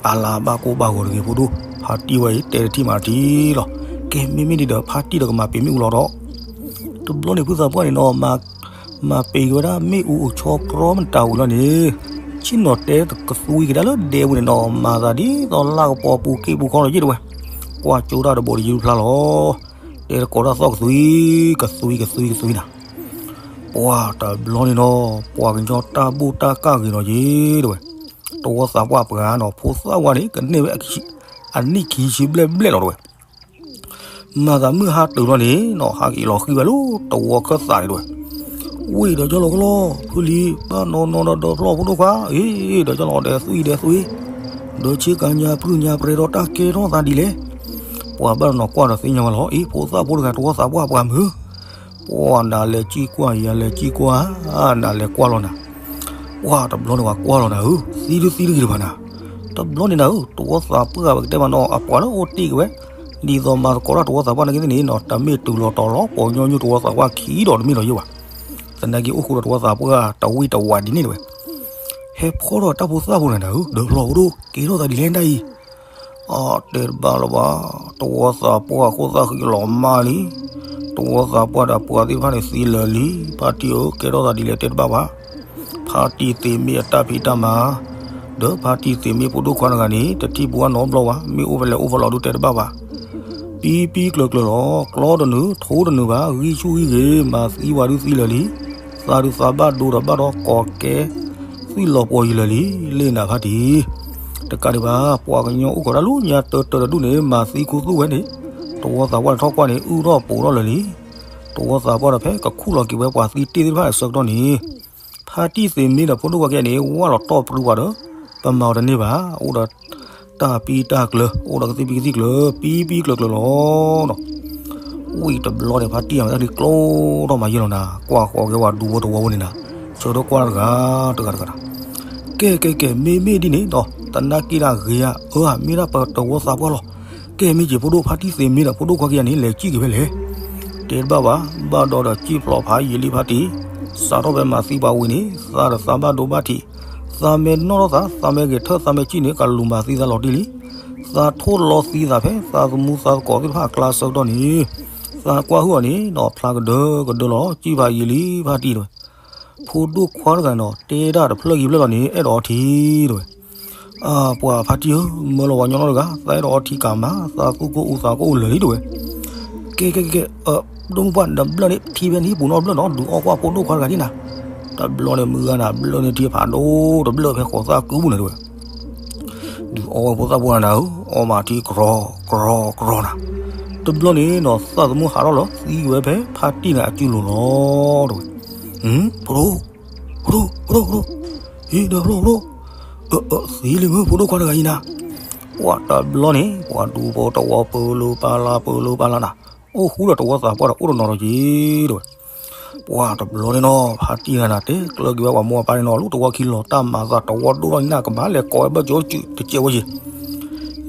အလၤဘၣ်ကိၢ်ဘၣ်ဂီၤတဂ့ၤဖိဒိၣ်, ဖါတံၢ်ဝဲအံၤတဲတထံၣ်မၤတထံၣ်လီၤ. ကဲ မ့မ့ၢ်ဒ်ဒီးဖါတံၢ်ဒီးကမၤပ့ၤမ့ၣ်အူလီၤဒီး တဘျီန့ၣ်ဖုသးပှၢ်န့ၣ်နီၤ မၤပ့ၤက့ၤဝဲဒၣ်မ့ၣ်အူအိၣ်ဆီတြီမတၤဝံၤလီၤန့ၣ်, ဆ့ၣ်နီၤတဲကသွံကဒါလၢဒဲပူၤန့ၣ်နီၤ မၤသးဒ်သိးလၢကပီၤပူၤက့ၣ်ပူၤခီလီၤယ့ၢ်တဝဲ, ကွၢ်ကၠိတၢ်တဘိးတယုၢ်ဖျါလီၤ. တဲတကိးတၢ်သီၣ်ကသွံ, ကသွံ ကသွံကသွံနၤ. ပှၤတဘျီန့ၣ်နီၤ ပှၤကညီတၢ်ဘူၣ်တၢ်ကၢ်ဂ့ၤလီၤယ့ၢ်တဝဲ, တဝီသးပှၢ်ပှၤနီၤ ဖိသၣ်ဝါန့ၣ် ကန့ၢ်ဝဲ အနံၣ်ခံဆံဘျဲၣ်ဘျဲၣ်လီၤတဝဲ မၤသးမုၢ်ဟါတုၤလီၤန့ၣ်နီၤ ဟးက့ၤလီၤဃံဝဲလၢတဝီခၢၣ်သးန့ၣ်တဝဲ, ဝ့ၢ်ဒီးကၠီလီၤကလီ ဖုလံၤ ဘၣ်နီၢ်နီၢ်ဒီးဒီဖျီၣ်ဖိဒိၣ်ခွါ, အ့ ဒီးကၠီလီၤဒီးသွံၣ်ဒီးသွံၣ်, ဒီးဆ့ကၤညါပြုၢ်ညါပြဲဒီးတၢ်ကဲထီၣ်သးဒ်လဲၣ်. ပှၤဘၣ်နီၤကွၢ်ဒီးသ့ၣ်ညါဝဲလီၤ အ့ ဖိသၣ်ဖိတဂၤတဝီသးပှၢ်ပှၤမုၢ်, ပှၤနၤလဲၤစံၣ်ကွၢ်ယၤလဲၤစံၣ်ကွၢ်, နၤလဲၤကွၢ်လီၤနၤ ပှၤတဘျီန့ၣ်ပှၤကွၢ်လီၤနၤဧၢ, သံဒုသံတဂ့ၤတဘၣ်နၤ. တဘျီန့ၣ်နၤဧၢ တဝီသးပှၢ်ပကတဲမးနီၤ အပှၤလၢအိၣ်တ့ၢ်က့ၤဝဲ, ဒ်သိးမၤသကိးတၢ်တဝီသးပှၢ်နာ်က့သ့ၣ်န့ၣ်နီၤ တမ့ၢ်တုၤလီၤတီၤလီၤ ပှၤကညီညိတဝီသးပှၢ်ခံဒီးတမ့ၢ်လီၤယိာ်ဘၣ်. သနာ်က့အိၣ်ဃူဒီးတဝီသးပှၢ်တဝံၣ်တဝးဒ်န့ၣ်တဝဲ ဟဲဖီထီၣ်တၢ်ဖိသၣ်ဖိန့ၣ်နၤဧၢ ဒီးဖျီၣ်ဖိဒိၣ် ကဲထီၣ်သးဒ်လဲၣ်ဒ်အံၤ အတဲတဘၣ်လၢၤဘၣ်, တဝီသးပှၢ်ခိၣ်သၣ်ဃံလီၤမၢ်လံ, တဝီသးပှၢ်ဒီးပှၤသ့ၣ်တဖၣ်န့ၣ်သံလၢာ်လံ, ဖါတံၢ်ဧၢ ကဲထီၣ်သးဒ်လဲၣ်တဲတဘၣ်ဘၣ်. ဖါတံၢ်သ့မ့ၢ်အတၢ်ဖံးတၢ်မၤ, ဒီးဖါတံၢ်သ့မ့ၢ်ဖိဒိၣ်ခွါတဂၤန့ၣ် တထံၣ်ပူၤအနီတဘျီဘၣ်, မ့ၢ်အိၣ်ဖဲလဲၣ်အိၣ်ဖဲလဲၣ်ဒုးတဲတဘၣ်ဘၣ်. ပံပံကျၢၤကျၢၤလီၤ, ကျီတနုာ်ထိတနုာ်ဘၣ်, ဂံၢ်ဆူၣ်ဂံၢ်ဂ့ၤ, မၤသံဝဲဒုးသံလၢာ်လံ, သးဒုးသးဘၣ်ဒိဒီးဘၣ်ဒီးကီၢ်ကဲ သွံၣ်လီၤပှီၤယံာ်လၢာ်လံ, လ့ၣ်နၤဖါတံၢ်. တကးဒံးဘၣ် ပှၤကညီအိၣ်ခိးတၢ်လၢညါတၢတၢတဒူၣ်န့ၣ် မၤသံခူသူၣ်ဝဲန့ၣ်, တဝီသးပှၢ်တထီၣ်ကွၢ်န့ၣ် အုၣ်ထီၣ်ပိာ်ထီၣ်လၢာ်လံ. တဝီသးပှၢ်ဒီးဖဲကခူၣ်လီၤက့ၤဝဲပှၤသံတ့ၢ်သ့ၣ်တဖၣ်အဆၢကတီၢ်န့ၣ်, ဖါတံၢ်သ့မ့ၢ်ဒီးဖိဒိၣ်ခွါကဲန့ၣ် ဝၢ်လီၤတီၢ်ပြူပှၤဒီး ပမၤအီၤတန့ၢ်ဘၣ်, အိၣ်ဒီးတၢ်ပံတၢ်ကျၢၤ, အိၣ်ဒီးကသံၣ်ပံကသံၣ်ကျၢၤ, ပံပံကျၢၤကျၢၤလီၤ. ဝံၤတဘျီန့ၣ် ဖါတံၢ်အတၢ်ဒုးကျိထီၣ်မၤယဲၢ်လီၤနၤ, ကွၢ်ဃီၤက့ၤဝဲဒူဖိတဝီဖိန့ၣ်နၤ, ဆၢထၢၣ်ကွၢ်တဂၤတဂၤတဂၤနၤ, ကဲကဲကဲ မ့မ့ၢ်ဒ်န့ၣ်ဒီး သနာ်က့ဒၣ်ဂ့ၤဧါ, အၢဧါ, မ့ၢ်ဒၣ်ပတဝီသးပှၢ်လီၤ. ကဲမ့ၢ်က့ၤဖိဒိၣ်ဖါတံၢ်သ့မ့ၢ်ဒီးဖိဒိၣ်ခွါကဲန့ၣ် လဲၤစံၣ်က့ၤဖဲလဲၣ်. တဲတဘၣ်ဘၣ်, ဘၣ်ဒီးဒီးစံၣ်ဖျိးဖးယံာ်လံဖါတံၢ်, စးထီၣ်ဖဲမၤသံပှၤဝံၤန့ၣ် သးဒီးသးဘၣ်ဒိဘၣ်ထံး, သးမ့ၢ်နီၣ်ထီၣ်သး, သးမ့ၢ်ဂဲၤထၢၣ်, သးမ့ၢ်စံၣ်န့ၣ် ကလူၤမၤသံသးလီၤတံၢ်လံ. သးထိၣ်လီၤသံသးဖဲသးသမူသးသကိးသ့ၣ်တဖၣ်အကျါဆၢကတီၢ်န့ၣ်, သးကွၢ်ဟုၣ်အီၤန့ၣ်ဒီးဖျါကဒၢကဒၢလီၤ, စံၣ်ဖးယံာ်လံဖါတံၢ်တဝဲ. ဖိဒိၣ်ခွါတဂၤန့ၣ်ဒီး တဲဒၣ်တဖျၢၣ်ခံဖျၢၣ်လီၤန့ၣ် အဲၣ်ဒိးအီထံတဝဲ. ပှၤဖါတံၢ်ဧၢ, မၢလီၤဝဲညီနီတဂၤ, သးအဲၣ်ဒိးအီထံကးမး, သးသူၣ်ကိၢ်အူသးကိၢ်အိၣ်လၢာ်လံတဝဲ. ကဲကဲကဲ, ဒိၣ်မုၢ်ပှၢ် တဘျၢၣ်န့ၣ် ထံဖဲန့ၣ်ပူၤနီတဘျၢၣ်နီၤ, ဒုးအီကွၢ်ဖိဒိၣ်ခွါတဂၤဒ်နၤ. တဘျီန့ၣ်မုၢ်ဂၤနၤ ဘျၢၣ်န့ၣ်ထံဖးဒိၣ်တဘျၢၣ်ဖဲဃိးသၣ်ကုပူၤန့ၣ်တဝဲ. ဒုးအီဝဲဖိသၣ်ပှၢ်နၤဧၢ, အီမးထံကြီကြီနၤ. တဘျီန့ၣ်နီၤ သးသမူဟးထီၣ်လၢသံဝဲဖဲဖါတံၢ်န့ၣ်အစုလိၤလီၤတဝဲ. ဖိဒိၣ်, ဖိဒိၣ်, ဖိဒိၣ်, ဖိဒိၣ်, ဟ့ၣ်ဒီးဖိဒိၣ်, သံလံမ့ၢ်ဖိဒိၣ်ခွါတဂၤအံၤနၤ. ပှၤတဘျီန့ၣ် ပှၤဒူဖိတဝီပၢလၢပၢလၢပၢလၢပၢလၢနၤ, အိၣ်ဃူဒီးတဝီသးပှၢ်ဒီးအိၣ်တနီၤဒီးက့ၤတဝဲ. ပှၤတဘျီန့ၣ်နီၤ ဖါတံၢ်ဂၤနၤ တဲကျၢၤက့ၤဝဲပှၤမိၢ်ပၢ်န့ၣ်နီၤ လၢတဝီခံလီၤ တၢ်မၤသးတဝီဒိၣ်ထီၣ်န့ၣ် နကဘၣ်လဲၤကိးဝဲဘၢၣ်ကၠိတစဲးဝဲယ့ၤ.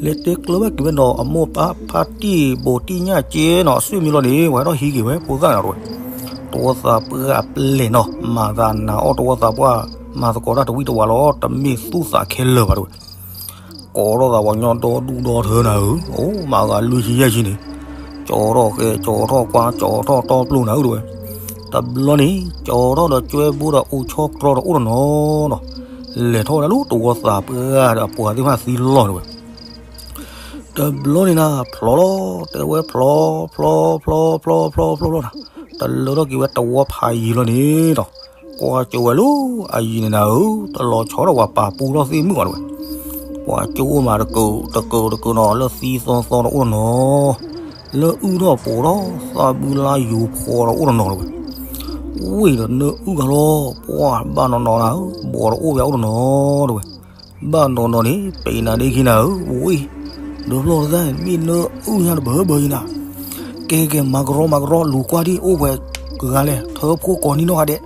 လဲၤတဲကျၢၤဘၣ်က့ၤဝဲဒီးအမိၢ်ပၢ် ဖါတံၢ်ဘိးတံၢ်ညၣ်က့နီၤ အဆွေမျိုးလီၤန့ၣ် ပှၤဟဲထီၣ်ဟံးက့ၤဝဲဖိသၣ်ဂၤတဝဲ. တဝီသးပှၢ်အပျဲၢ်နီၤ မၤသးနာ်အီၣ်တဝီသးပှၢ် မၤသကိးတၢ်တဝံၣ်တဝးလီၤ တမ့ၢ်သူၣ်သးခဲလၢာ်ဘၣ်တဝဲ. ကိးထီၣ်သးပှၤကညီဒီဒူၣ်ဒီထၢနၤဧၢ, အိၣ်မၤဂၤလွံၢ်ဆံယဲၢ်ဆံန့ၣ်, ကၠီထီၣ်ဃဲ ကၠီထီၣ်ကွၢ် ကၠီထီၣ်တီပျိနၤဧၢတဝဲ. တဘျီန့ၣ် ကၠီထီၣ်ဒီးကွဲဘိဒီးအိၣ်ဆီတြီဒီးအိၣ်တနီၤနီၤ, လဲၤထီၣ်ဝဲဒၣ်လၢတဝီသးပှၢ်ဒီးအပှၤသ့ၣ်တဖၣ်သံလီၤတဝဲ. တဘျီန့ၣ်နၤ ဖျီလီၤ တဲဝဲဖျီ ဖျီ ဖျီ ဖျီ ဖျီ ဖျီ ဖျီနၤ, တလၢထီၣ်က့ၤဝဲတဝီဖးယံၤလီၤန့ၣ်ဒီး ကွၢ်ကၠိဝဲလၢအယံၤန့ၣ်နၤဧၢ, တလီၤဆီဒီးပှၤပာ်ပူထီၣ်သ့ၣ်မုၣ်ဘၣ်တဝဲ. ပှၤကၠိအိၣ်မးတကၢးတကၢးတကၢးနီၤ လၢသံသီသီဒီးအိၣ်တနီၤ, လၢအုၣ်ထီၣ်ပိာ်ထီၣ်သးဘုလါယူၤဖီဒီးအိၣ်တနီၤတဝဲ. ဝ့ၢ်ဒီးနၢအုၣ်ဂၤလီၤ ပှၤဘၣ်နီၤနီၤနၤဧၢ, ဘီးဒီးအိၣ်ဝဲအိၣ်တနီၤတဝဲ. ဘၣ်နီၤနီၤန့ၣ် ပံးနၤဒ့ခံနၤဧၢ, ဝ့ၢ် ဒၢဖျီၣ်တသ့ၣ် မ့ၢ်နၢအုၣ်ညါတဘၢဘၢအံၤနၤ. ကဲကဲ မၤကရီမၤကရီ လူၤကွၢ်ဒံး အိၣ်ပှဲၤဂၤလဲၣ် ထၢဖှိၣ်ကိးနံၤနီၢ်ဂၤဒဲး.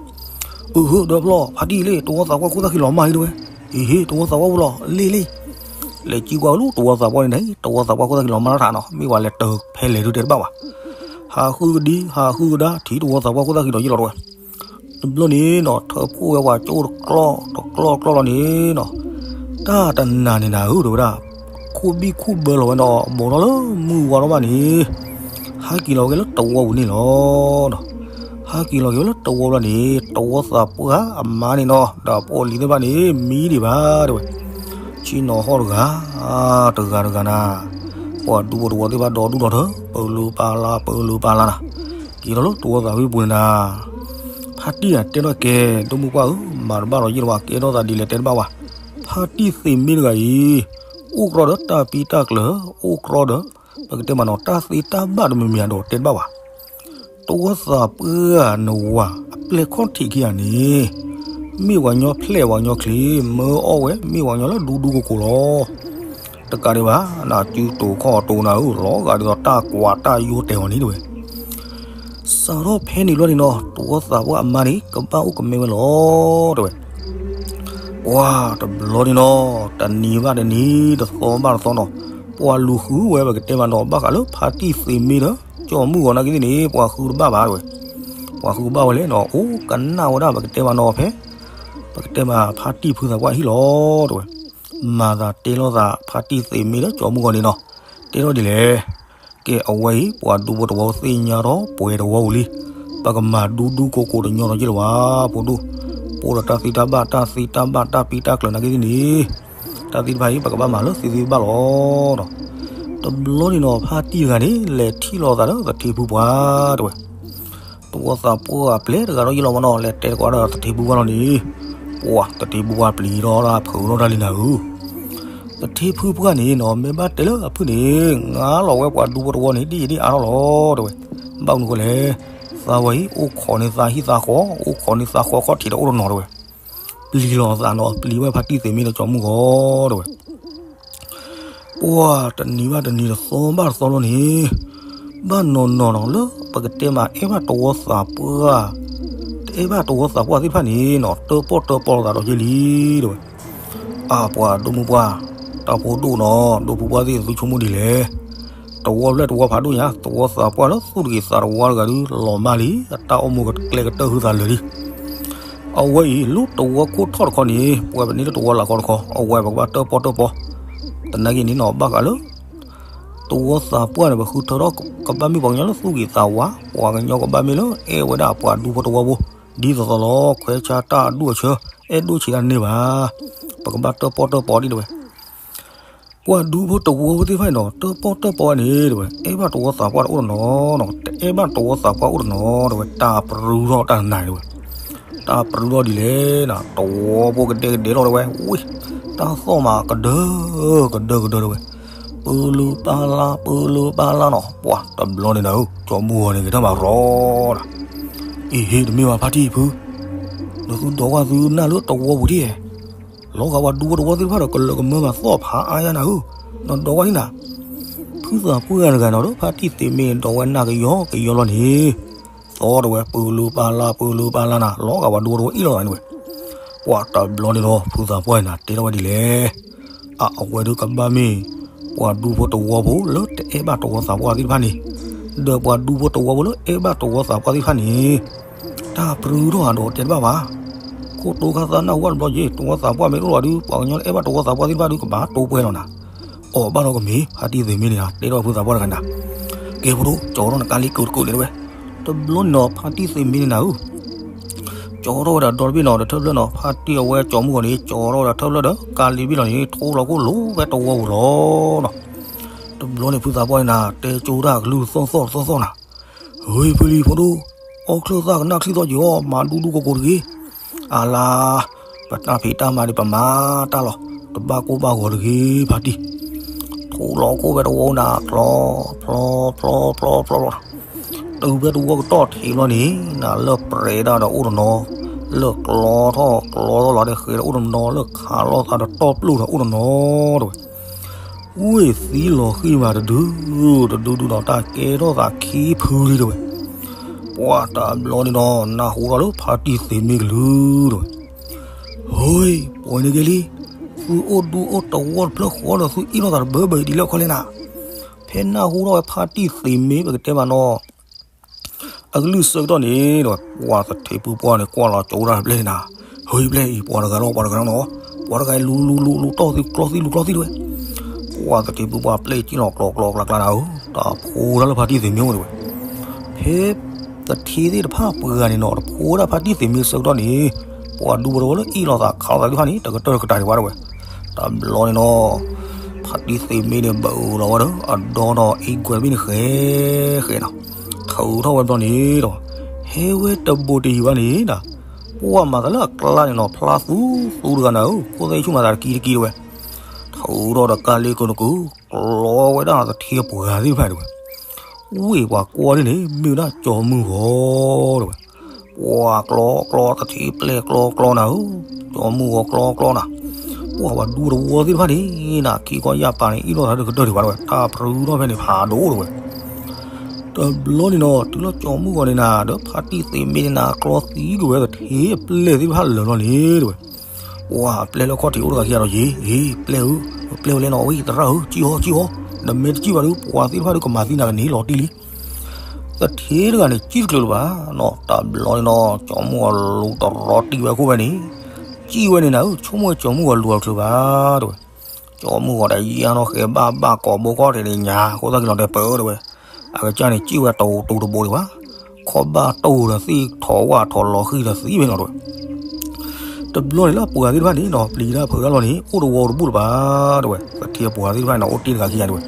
အၢ ဟၢ ဒၢဖျီၣ် ဖါတံၢ်လံ တဝီသးပှၢ်ခိၣ်သၣ်ခံလီၤမၢ်လံတဝဲ. အံၤ ဟ့ၣ် တဝီသးပှၢ်ဖိလီၤ လံလံ. လဲၤကံကွၢ်ဝဲလၢတဝီသးပှၢ်န့ၣ် တဝီသးပှၢ်ခိၣ်သၣ်ခံလီၤမၢ်ထးနီၤ မ့ၢ်ဝဲလဲၤတၢ်ဖဲလဲၣ်ဒုးတဲတဘၣ်ဘၣ်. ဟးဃုကဒံ ဟးဃုကဒါ ထံၣ်တဝီသးပှၢ်ခိၣ်သၣ်ခံဒီးယံၤလီၤတဝဲ. တဘျီန့ၣ်နီၤ ထၢဖှိၣ်ဝဲပှၤကၠိတကျီတကျီတကျီလီၤန့ၣ်နီၤ, တၢ်တနၤန့ၣ်နၤဧၢ တဲဝဲဒၣ်, ခိၣ်ဘံၣ်ခိၣ်ဘၢလီၤဝဲဒီး ဘီးထီၣ်လၢမုၢ်ဝါထီၣ်ဘၣ်န့ၣ်, ဟးက့ၤလီၤက့ၤလၢတဝီပူၤန့ၣ်လီၤ. ဟးက့ၤလီၤက့ၤဝဲလၢတဝီပူၤန့ၣ် တဝီသးပှၢ်အမါန့ၣ်နီၤ ဒီးပိာ်လံၤသ့ၣ်တဖၣ်န့ၣ် မံဒံးဘၣ်တဲဝဲ. ဆ့ၣ်နီၤဟီၣ်တဂၤ တဂၤတဂၤနၤ, ပှၤဒူဖိတဝီသ့ၣ်တဖၣ်ဒီဒူၣ်ဒီထၢ ပၢၤလုၢ်ပၢ်လါ ပၢၤလုၢ်ပၢ်လါနၤ, က့ၤထီၣ်လၢတဝီသးဝံၣ်ပူၤန့ၣ်နၤ, ဖါတံၢ်အတဲထီၣ်ကဲ, ဒိၣ်မုၢ်ပှၢ်ဧၢ, မၤတဘၣ်ဒီးယဲၢ်တဝး ကဲထီၣ်သးဒ်လဲၣ်တဲတဘၣ်ဝဲ. ဖါတံၢ်သ့မ့ၢ်တဂၤအံၤ အိၣ်ကြီဒီးတၢ်ပံတၢ်ကျၢၤ အိၣ်ကြီဒီး ပကတဲမးနီၤ တၢ်သ့တၢ်ဘၣ်တမံၤမံၤအဒိးတဲတဘၣ်ဝဲ. တဝီသးပှၢ်နဝၤ အပျဲၢ်ခီၣ်ထံးခံဂၤန့ၣ် မ့ၢ်ပှၤကညီဖျဲၣ်ပှၤကညီချ့ မၢအီၣ်ဝဲ မ့ၢ်ပှၤကညီလၢဒူဒူကိၢ်ကိၢ်လီၤ. တကးဒံးဘၣ် နစုတိၤခီၣ်တိၤနၤဧၢ လီၤဂာ်ဒ်သိးတၢ်ကွၢ်တၢ်ယိၤတဲာ်အီၤန့ၣ်တဲဝဲ. စးထီၣ်ဖဲန့ၣ်ဘျီန့ၣ်နီၤ တဝီသးပှၢ်အမါန့ၣ် ကဘၣ်အိၣ်ကမဲဝဲလီၤတဲဝဲ. ပှၤတဘျီန့ၣ်နီၤ တနံၤဘၣ်တနံၤ တသီဘၣ်တသီနီၤ ပှၤလူၤဃုဝဲ ပကတဲမးနီၤ ဘၣ်ဃးလၢဖါတံၢ်သ့မ့ၢ်ဒီး ကၠီမုၢ်ဂီၤနာ်က့သ့ၣ်န့ၣ် ပှၤဃုတဘၣ်ဘၣ်တဲဝဲ, ပှၤဃုဘၣ်ဝဲလဲၣ်နီၤ အိၣ်ကနၣ်ဝဲဒၣ် ပကတဲမးနီၤဖဲ ပကတဲမးဖါတံၢ်ဖုသးပှၢ်ဟံၣ်လီၤတဲဝဲ, မၤသးတဲလိာ်သးဖါတံၢ်သ့မ့ၢ်ဒီးကၠီမုၢ်ဂီၤန့ၣ်နီၤ, တဲထီၣ်ဒ်လဲၣ် ကဲအဝဲအံၤ ပှၤဒူဖိတဝီသ့ၣ်ညါထီၣ်ပှဲၤတဝီပူၤလံ, ပကမၤဒူဒူကိးကိးတညီလီၤက့လၢၤဘၣ် ဖိဒိၣ်, ပအိၣ်ဒီးတၢ်သံတၢ်ဘၣ် တၢ်သံတၢ်ဘၣ်တၢ်ပံတၢ်ကျၢၤနာ်က့သ့ၣ်န့ၣ်, တၢ်သံတဖၣ်အံၤ ပကဘၣ်မၤလၢသ့သ့ဘၣ်လီၤ တဘျီန့ၣ်နီၤ ဖါတံၢ်တဂၤန့ၣ် လဲၤထံၣ်လိာ်သးဒီးသထ့ဖုပှၢ်တဲဝဲ, တဝီသးပှၢ်အပျဲၢ်တဂၤဒီးယလီၤမနီၤ လဲၤတဲတကိးဒီးသထ့ဖုပှၢ်လီၤန့ၣ်, ပှၤသထ့ဖုပှၢ်ပျံၤထီၣ်တၢ်ဖုးထီၣ်တၢ်လံနၤဧၢ, သထ့ဖုပှၢ်န့ၣ်နီၤ မ့ၢ်ဘၣ်တဲလၢအဖုၣ်န့ၣ် ငါလီၤဝဲပှၤဒူဖိတဝီန့ၣ် ဒ်အံၤဒ်အါထီၣ်လီၤတဲဝဲ, ဘၣ်မနုၤဃိလဲၣ်, သးဝဲအံၤ အိၣ်ခိးန့ၢ်သးဟံၣ်သးဃီ အိၣ်ခိးန့ၢ်သးဃီခီၣ်ထံးဒီးအိၣ်တနီၤတဲဝဲ, ပျံၤလီၤသးနီၤ ပျံၤဝဲဖါတံၢ်သ့မ့ၢ်ဒီးကၠီမုၢ်ဂီၤတဲဝဲ ပှၤတနံၤဘၣ်တနံၤတသီဘၣ်တသီလီၤန့ၣ်, ဘၣ်နီၤနီၤနီၤလၢပကတဲမး အဲၣ်ဘၣ်တဝီသးပှၢ်, တအဲၣ်ဘၣ်တဝီသးပှၢ်သ့ၣ်တဖၣ်န့ၣ်နီၤ တၢၣ်ပီၣ်တၢၣ်ပီလိာ်သးဒီးယဲလံတဲဝဲ, အပှၤဒိၣ်မုၢ်ပှၢ်, တၢ်ဖိဒိၣ်နီၤ ဒိၣ်ဖုပှၢ်သ့ၣ် သုဆိကမိၣ်ဒ်လဲၣ်, တဝီဖျဲၣ်တဝီဖးဒိၣ်ညါ တဝီသးပှၢ်လၢသူၣ်တဂ့ၤသးတဝီတဂၤဒုး လီၤမၢ်လံ အတၢ်အိၣ်မူကကျဲကတၢၢ်ဟုသးလၢာ်လံ အဝဲအံၤ လၢတဝီခိၣ်ထီၣ်တခီန့ၣ် ပှၤပန့ၢ်လၢတဝီလၢ်ကီတခီ အဝဲပကဘၣ်တၢၣ်ပီၣ်တၢၣ်ပီ, တနာ်က့န့ၣ်နီၤ ဘၣ်ဃးလၢ တဝီသးပှၢ်န့ၣ် ပဃုထၢထီၣ်ကဘၣ်မ့ၢ်ပှၤကညီလၢသူၣ်ဂ့ၤသးဝါ, ပှၤကညီကဘၣ်မ့ၢ်လၢအဲၣ်ဝဲဒၣ်ပှၤဒူဖိတဝီဖိ, ဒ်သိးသိးလီၤ ခွဲးဆါတၢ်အဒူၣ်အဆၢ, အဲၣ်ဒိၣ်ဆံးတၢ်န့ၢ်ဘၣ်, ပကဘၣ်တၢၣ်ပီၣ်တၢၣ်ပီဒ်တဲဝဲ ပှၤဒူဖိတဝီဖိသ့ၣ်တဖၣ်န့ၣ်နီၤ တၢၣ်ပီၣ်တၢၣ်ပီဝဲန့ၣ်တဲဝဲ အဲၣ်ဘၣ်တဝီသးပှၢ်တအိၣ်တနီၤနီၤ တအဲၣ်ဘၣ်တဝီသးပှၢ်အိၣ်တနီၤတဲဝဲ တၢ်ပြူထီၣ်တၢ်နၤတဲဝဲ, တၢ်ပြူထီၣ်ဒ်လဲၣ်နီၤ တဝီဖိကဒဲကဒဲလီၤတဲဝဲ, ဝ့ၢ် တၢ်သီၣ်မးကဒၢ ကဒၢကဒၢတဲဝဲ, ပၢလၢပၢ်လါ ပၢလၢပၢ်လါနီၤ ပှၤတဘျီန့ၣ်ဒီး ကၠီမုၢ်ဂီၤန့ၣ်ဂဲၤထၢၣ်မးရီဒီး, အ့ဟ့ တမ့ၢ်ဘၣ်ဖါတံၢ်ဖု နသုဒိးဝဲသုနၢ်လၢတဝီပူၤဒ် လီၤဂာ်ပှၤဒူဖိတဝီသ့ၣ်တဖၣ်ဒီး ကလၢကမၢဘၣ်သီၣ်ဖးအါယါနၤဧၢ, နဒိးဝဲန့ၣ်နၤ, ဖုသးပှၢ်တဂၤနီၤဒီး ဖါတံၢ်သ့မ့ၢ်ဒီးဝဲနၢ်ကယီကယီလီၤန့ၣ်, သီၣ်တဲဝဲ ပၢလၢပၢ်လါ ပၢလၢပၢ်လါနၤ လီၤဂာ်ပှၤဒူဖိတဝီအ့ၣ်လိာ်သးန့ၣ်ဝဲ, ပှၤတဘျီန့ၣ်ဒီး ဖုသးပှၢ်န့ၣ်နၤ တဲထီၣ်ဝဲဒ်လဲၣ် အဝဲဒုးကဘၣ်မ့ၢ် ပှၤဒူဖိတဝီဖိလၢတအဲၣ်ဘၣ်တဝီသးပှၢ်သ့ၣ်တဖၣ်န့ၣ်, ဒီးပှၤဒူဖိတဝီဖိလၢအဲၣ်ဘၣ်တဝီသးပှၢ်သ့ၣ်တဖၣ်န့ၣ်, တၢ်ပြူထီၣ်အဒိးတဲတဘၣ်ဘၣ်, ခိၣ်တိခါသးနၢ်ဟူဘၣ်တဘျီက့ၤ တဝီသးပှၢ်မ့ၢ်တအိၣ်လီၤဒုး ပှၤကညီလၢအဲၣ်ဘၣ်တဝီသးပှၢ်သ့ၣ်တဖၣ်ဒုး ကဘၣ်တိၢ်ပှဲၤလီၤနၤ, အီၣ်ဘၣ်ဒီးကမ့ၢ် ဖါတံၢ်သ့မ့ၢ်န့ၣ်နၤ တဲထီၣ်ဖုသးပှၢ်တဂၤနၤ, ကဲဖိဒိၣ် ကၠီထီၣ်နကါလံကိးတကိးလဲၣ်တဲဝဲ, တဘျီန့ၣ်နီၤ ဖါတံၢ်သ့မ့ၢ်န့ၣ်နၤဧၢ ကၠီထီၣ်ဝဲဒၣ်ဒီတဘ့ၣ်နီၤ ဒီးထၢၣ်ဖျၢၣ်နီၤ ဖါတံၢ်အဝဲကၠီမုၢ်ဂီၤန့ၣ် ကၠီထီၣ်ဝဲဒၣ်ထၢၣ်ဖျၢၣ်ဒီး ကါလံဘ့ၣ်လီၤန့ၣ် ထိလီၤခိၣ်လိၤဝဲတဝီပူၤလီၤနီၤ, တဘျီန့ၣ်ဖုသးပှၢ်န့ၣ်နၤ တဲကၠိတၢ်ကလုၢ်သီၣ်သီၣ်သီၣ်သီၣ်နၤ, ဟ့ ဖုလံၤဖိဒိၣ်, အီၣ်ချၢၣ်သၣ်ကနၣ်ချံသီၣ်က့ၤအီၤ မၤဒူဒူကိးကိးတဂ့ၤ, အလါ ပတၢ်ဖံးတၢ်မၤန့ၣ် ပမၤတၢ်လီၤ, တဘၣ်ကိၢ်ဘၣ်ဂီၤတဂ့ၤ ဖါတံၢ်, ထိလီၤခိၣ်ဝဲတဝီနၤ ဖျီ ဖျီ ဖျီ ဖျီ ဖျီ ဖျီ တုၤဖဲတဝီကတီၢ်ထံးဘျီန့ၣ် နၤလၢပြဲးဒၣ်ဒီးအိၣ်တနီၤ, လၢကျီထီၣ်ကျီထီၣ်လီၤဒီးဃဲၤဒီးအိၣ်တနီၤ, လၢခးလိာ်သးဒီးတီၢ်ပျိၢ်ဒီးအိၣ်တနီၤတဲဝဲ, ဝ့ၢ်သံလီၤဃံၤမးတဒု တဒုဒုဒီးတၢ်ကဲထီၣ်သးခံဖုလံတဲဝဲ, ပှၤတဘျီန့ၣ်ဒီး နၢ်ဟူထီၣ်လၢဖါတံၢ်သ့မ့ၢ်ကလုၢ်တဲဝဲ, ဟ့ ပှဲၤန့ၣ်က့ၤလံ, သုအိၣ်ဒူအိၣ်တဝီတဖျၢၣ်ဃီဒီးသုအ့ၣ်လိာ်သးတဘၢဘၢအံၤဒ်လဲၣ်ခီလဲၣ်နၤ, ဖဲနၢ်ဟူထီၣ်ဝဲဖါတံၢ်သ့မ့ၢ်ပကတဲမးနီၤ အကလုၢ်ဆၢကတီၢ်န့ၣ်ဒီး ပှၤသထ့ဖုပှၢ်န့ၣ် ကွၢ်လီၤကၠိဒၣ်တဘျဲၣ်န့ၣ်နၤ, ဟ့ ပျဲၢ်အံၤ ပှၤတဂၤလီၤ ပှၤတဂၤလီၤနီၤ, ပှၤတဂၤအံၤလူၤလူၤလူၤလူၤတီၢ်သုကျီသံလူၤကျီသံတဲဝဲ, ပှၤသထ့ဖုပှၢ်ပျဲၢ်ကံၣ်လီၤကျီကျီကျါကျါနၤဧၢ, တၢ်ဖိဒၣ်လၢဖါတံၢ်သ့မ့ၢ်အိၣ်တဲဝဲ, ဖဲသထ့သ့ၣ်တဖၣ်ပှဲၤဂၤန့ၣ်နီၤ တဖိဒၣ်ဖါတံၢ်သ့မ့ၢ်ဆၢကတီၢ်န့ၣ်, ပှၤဒူဖိတဝီလၢအ့ၣ်လိာ်သးခးလိာ်သးသ့ၣ်တဖၣ်န့ၣ် တကတၢၢ်တကတၢၢ်ဒံးဘၣ်တဲဝဲ, တဘျီန့ၣ်နီၤ ဖါတံၢ်သ့မ့ၢ်န့ၣ် ဘၣ်အၢၣ်လီၤဝဲဒီး အဒီဒီးအံကွဲးတဘ့ၣ်န့ၣ်ဃဲဃဲနီၤ, ထုးထီၣ်ဝဲဘျီန့ၣ်ဒီး ဟဲဝဲတဘိးတယံၤဘၣ်န့ၣ်နၤ, ပှၤမၤသးလၢအကျါန့ၣ်နီၤ ဖျါသူသူတဂၤနၤဧၢ, ခိၣ်သ့ၣ်ဆူၣ်မၤသးတကံတကံတဲဝဲ, ထုးထီၣ်ဒီးကါလ့ကိးနကုာ် ကျီဝဲဒၣ်သထ့ပှဲၤဂၤသ့ၣ်တဖၣ်တဲဝဲ, ဝ့ၢ်ပှၤကွၢ်ဒ်န့ၣ် မ့ၢ်ဝဲဒၣ်ကၠီမုၢ်ဂီၤတဲဝဲ, ပှၤကျီကျီသထ့ပျဲၢ်ကျီကျီနၤဧၢ, ကၠီမုၢ်ဂီၤကျီကျီနၤ, ပှၤပှၤဒူတဝီသ့ၣ်တဖၣ်န့ၣ်နၤ ခံခီယၢ်ပာ်န့ၣ် အ့ၣ်လိာ်သးတကတၢၢ်ဒံးဘၣ်တဲဝဲ, တၢ်ပြူထီၣ်ဖဲန့ၣ်ဖးဒိၣ်တဲဝဲ, တဘျီန့ၣ်နီၤ တုၤလၢကၠီမုၢ်ဂီၤန့ၣ်နၤ ဒီးဖါတံၢ်သ့မ့ၢ်န့ၣ်နၤ ကျီသံကွံာ်ဝဲသထ့အပျဲၢ်သ့ၣ်တဖၣ်လၢာ်ဘျီန့ၣ်တဲဝဲ, ပှၤပျဲၢ်လၢခီၣ်ထံးအိၣ်တဂၤခံဂၤဒီးယံၤ, ယံၤ ပျဲၢ်ဧၢ, ပျဲၢ်ဝဲလဲၣ်နီၤ ဝံသရၣ်ဧၢ, ကံၣ်ဟီ ကံၣ်ဟီ, နမ့ၢ်တစံၣ်ဘၣ်ဒီး ပှၤသ့ၣ်တဖၣ်ဒီးကမၤသံနၤကန့ၢ်လီၤတံၢ်လံ. သထ့တဂၤန့ၣ် စံၣ်တချုးလၢၤဘၣ်နီၤ. တဘျီန့ၣ်နီၤ ကၠီမုၢ်ဂီၤလူၤတရီတံၢ်ဝဲခိၣ်ဝဲန့ၣ်, စံၣ်ဝဲန့ၣ်နၤဧၢ, ဆိကမိၣ်ဝဲကၠီမုၢ်ဂီၤလူၤတချုးဘၣ် တဲဝဲ. ကၠီမုၢ်ဂီၤဒီးယါနီၤ ဃဲဘၣ်ဘၣ်ကိးဘိကီၢ်ထံးန့ၣ်ညါ ဃိသတးက့ၤလီၤတဲပၢတဲဝဲ. အကစၢ်န့ၣ် စံၣ်ဝဲတတူးတဘိဒံးဘၣ်, ခီၣ်ဘၣ်တူးဒီးသ့ၣ်ထီၣ်ဝၣ်ထီၣ်လီၤဃံၤဒီးသံဝဲနီၤတဲဝဲ. တဘျီန့ၣ်လၢပှၤသ့ၣ်တဖၣ်န့ၣ်နီၤ ပျံၤတၢ်ဖုးတၢ်လီၤန့ၣ် အိၣ်တဝီတဘူၣ်လၢၤဘၣ်တဲဝဲ. သထ့ပှၤသ့ၣ်တဖၣ်န့ၣ်နီၤ အိၣ်တ့ၢ်တဂၤခံဂၤတဲဝဲ.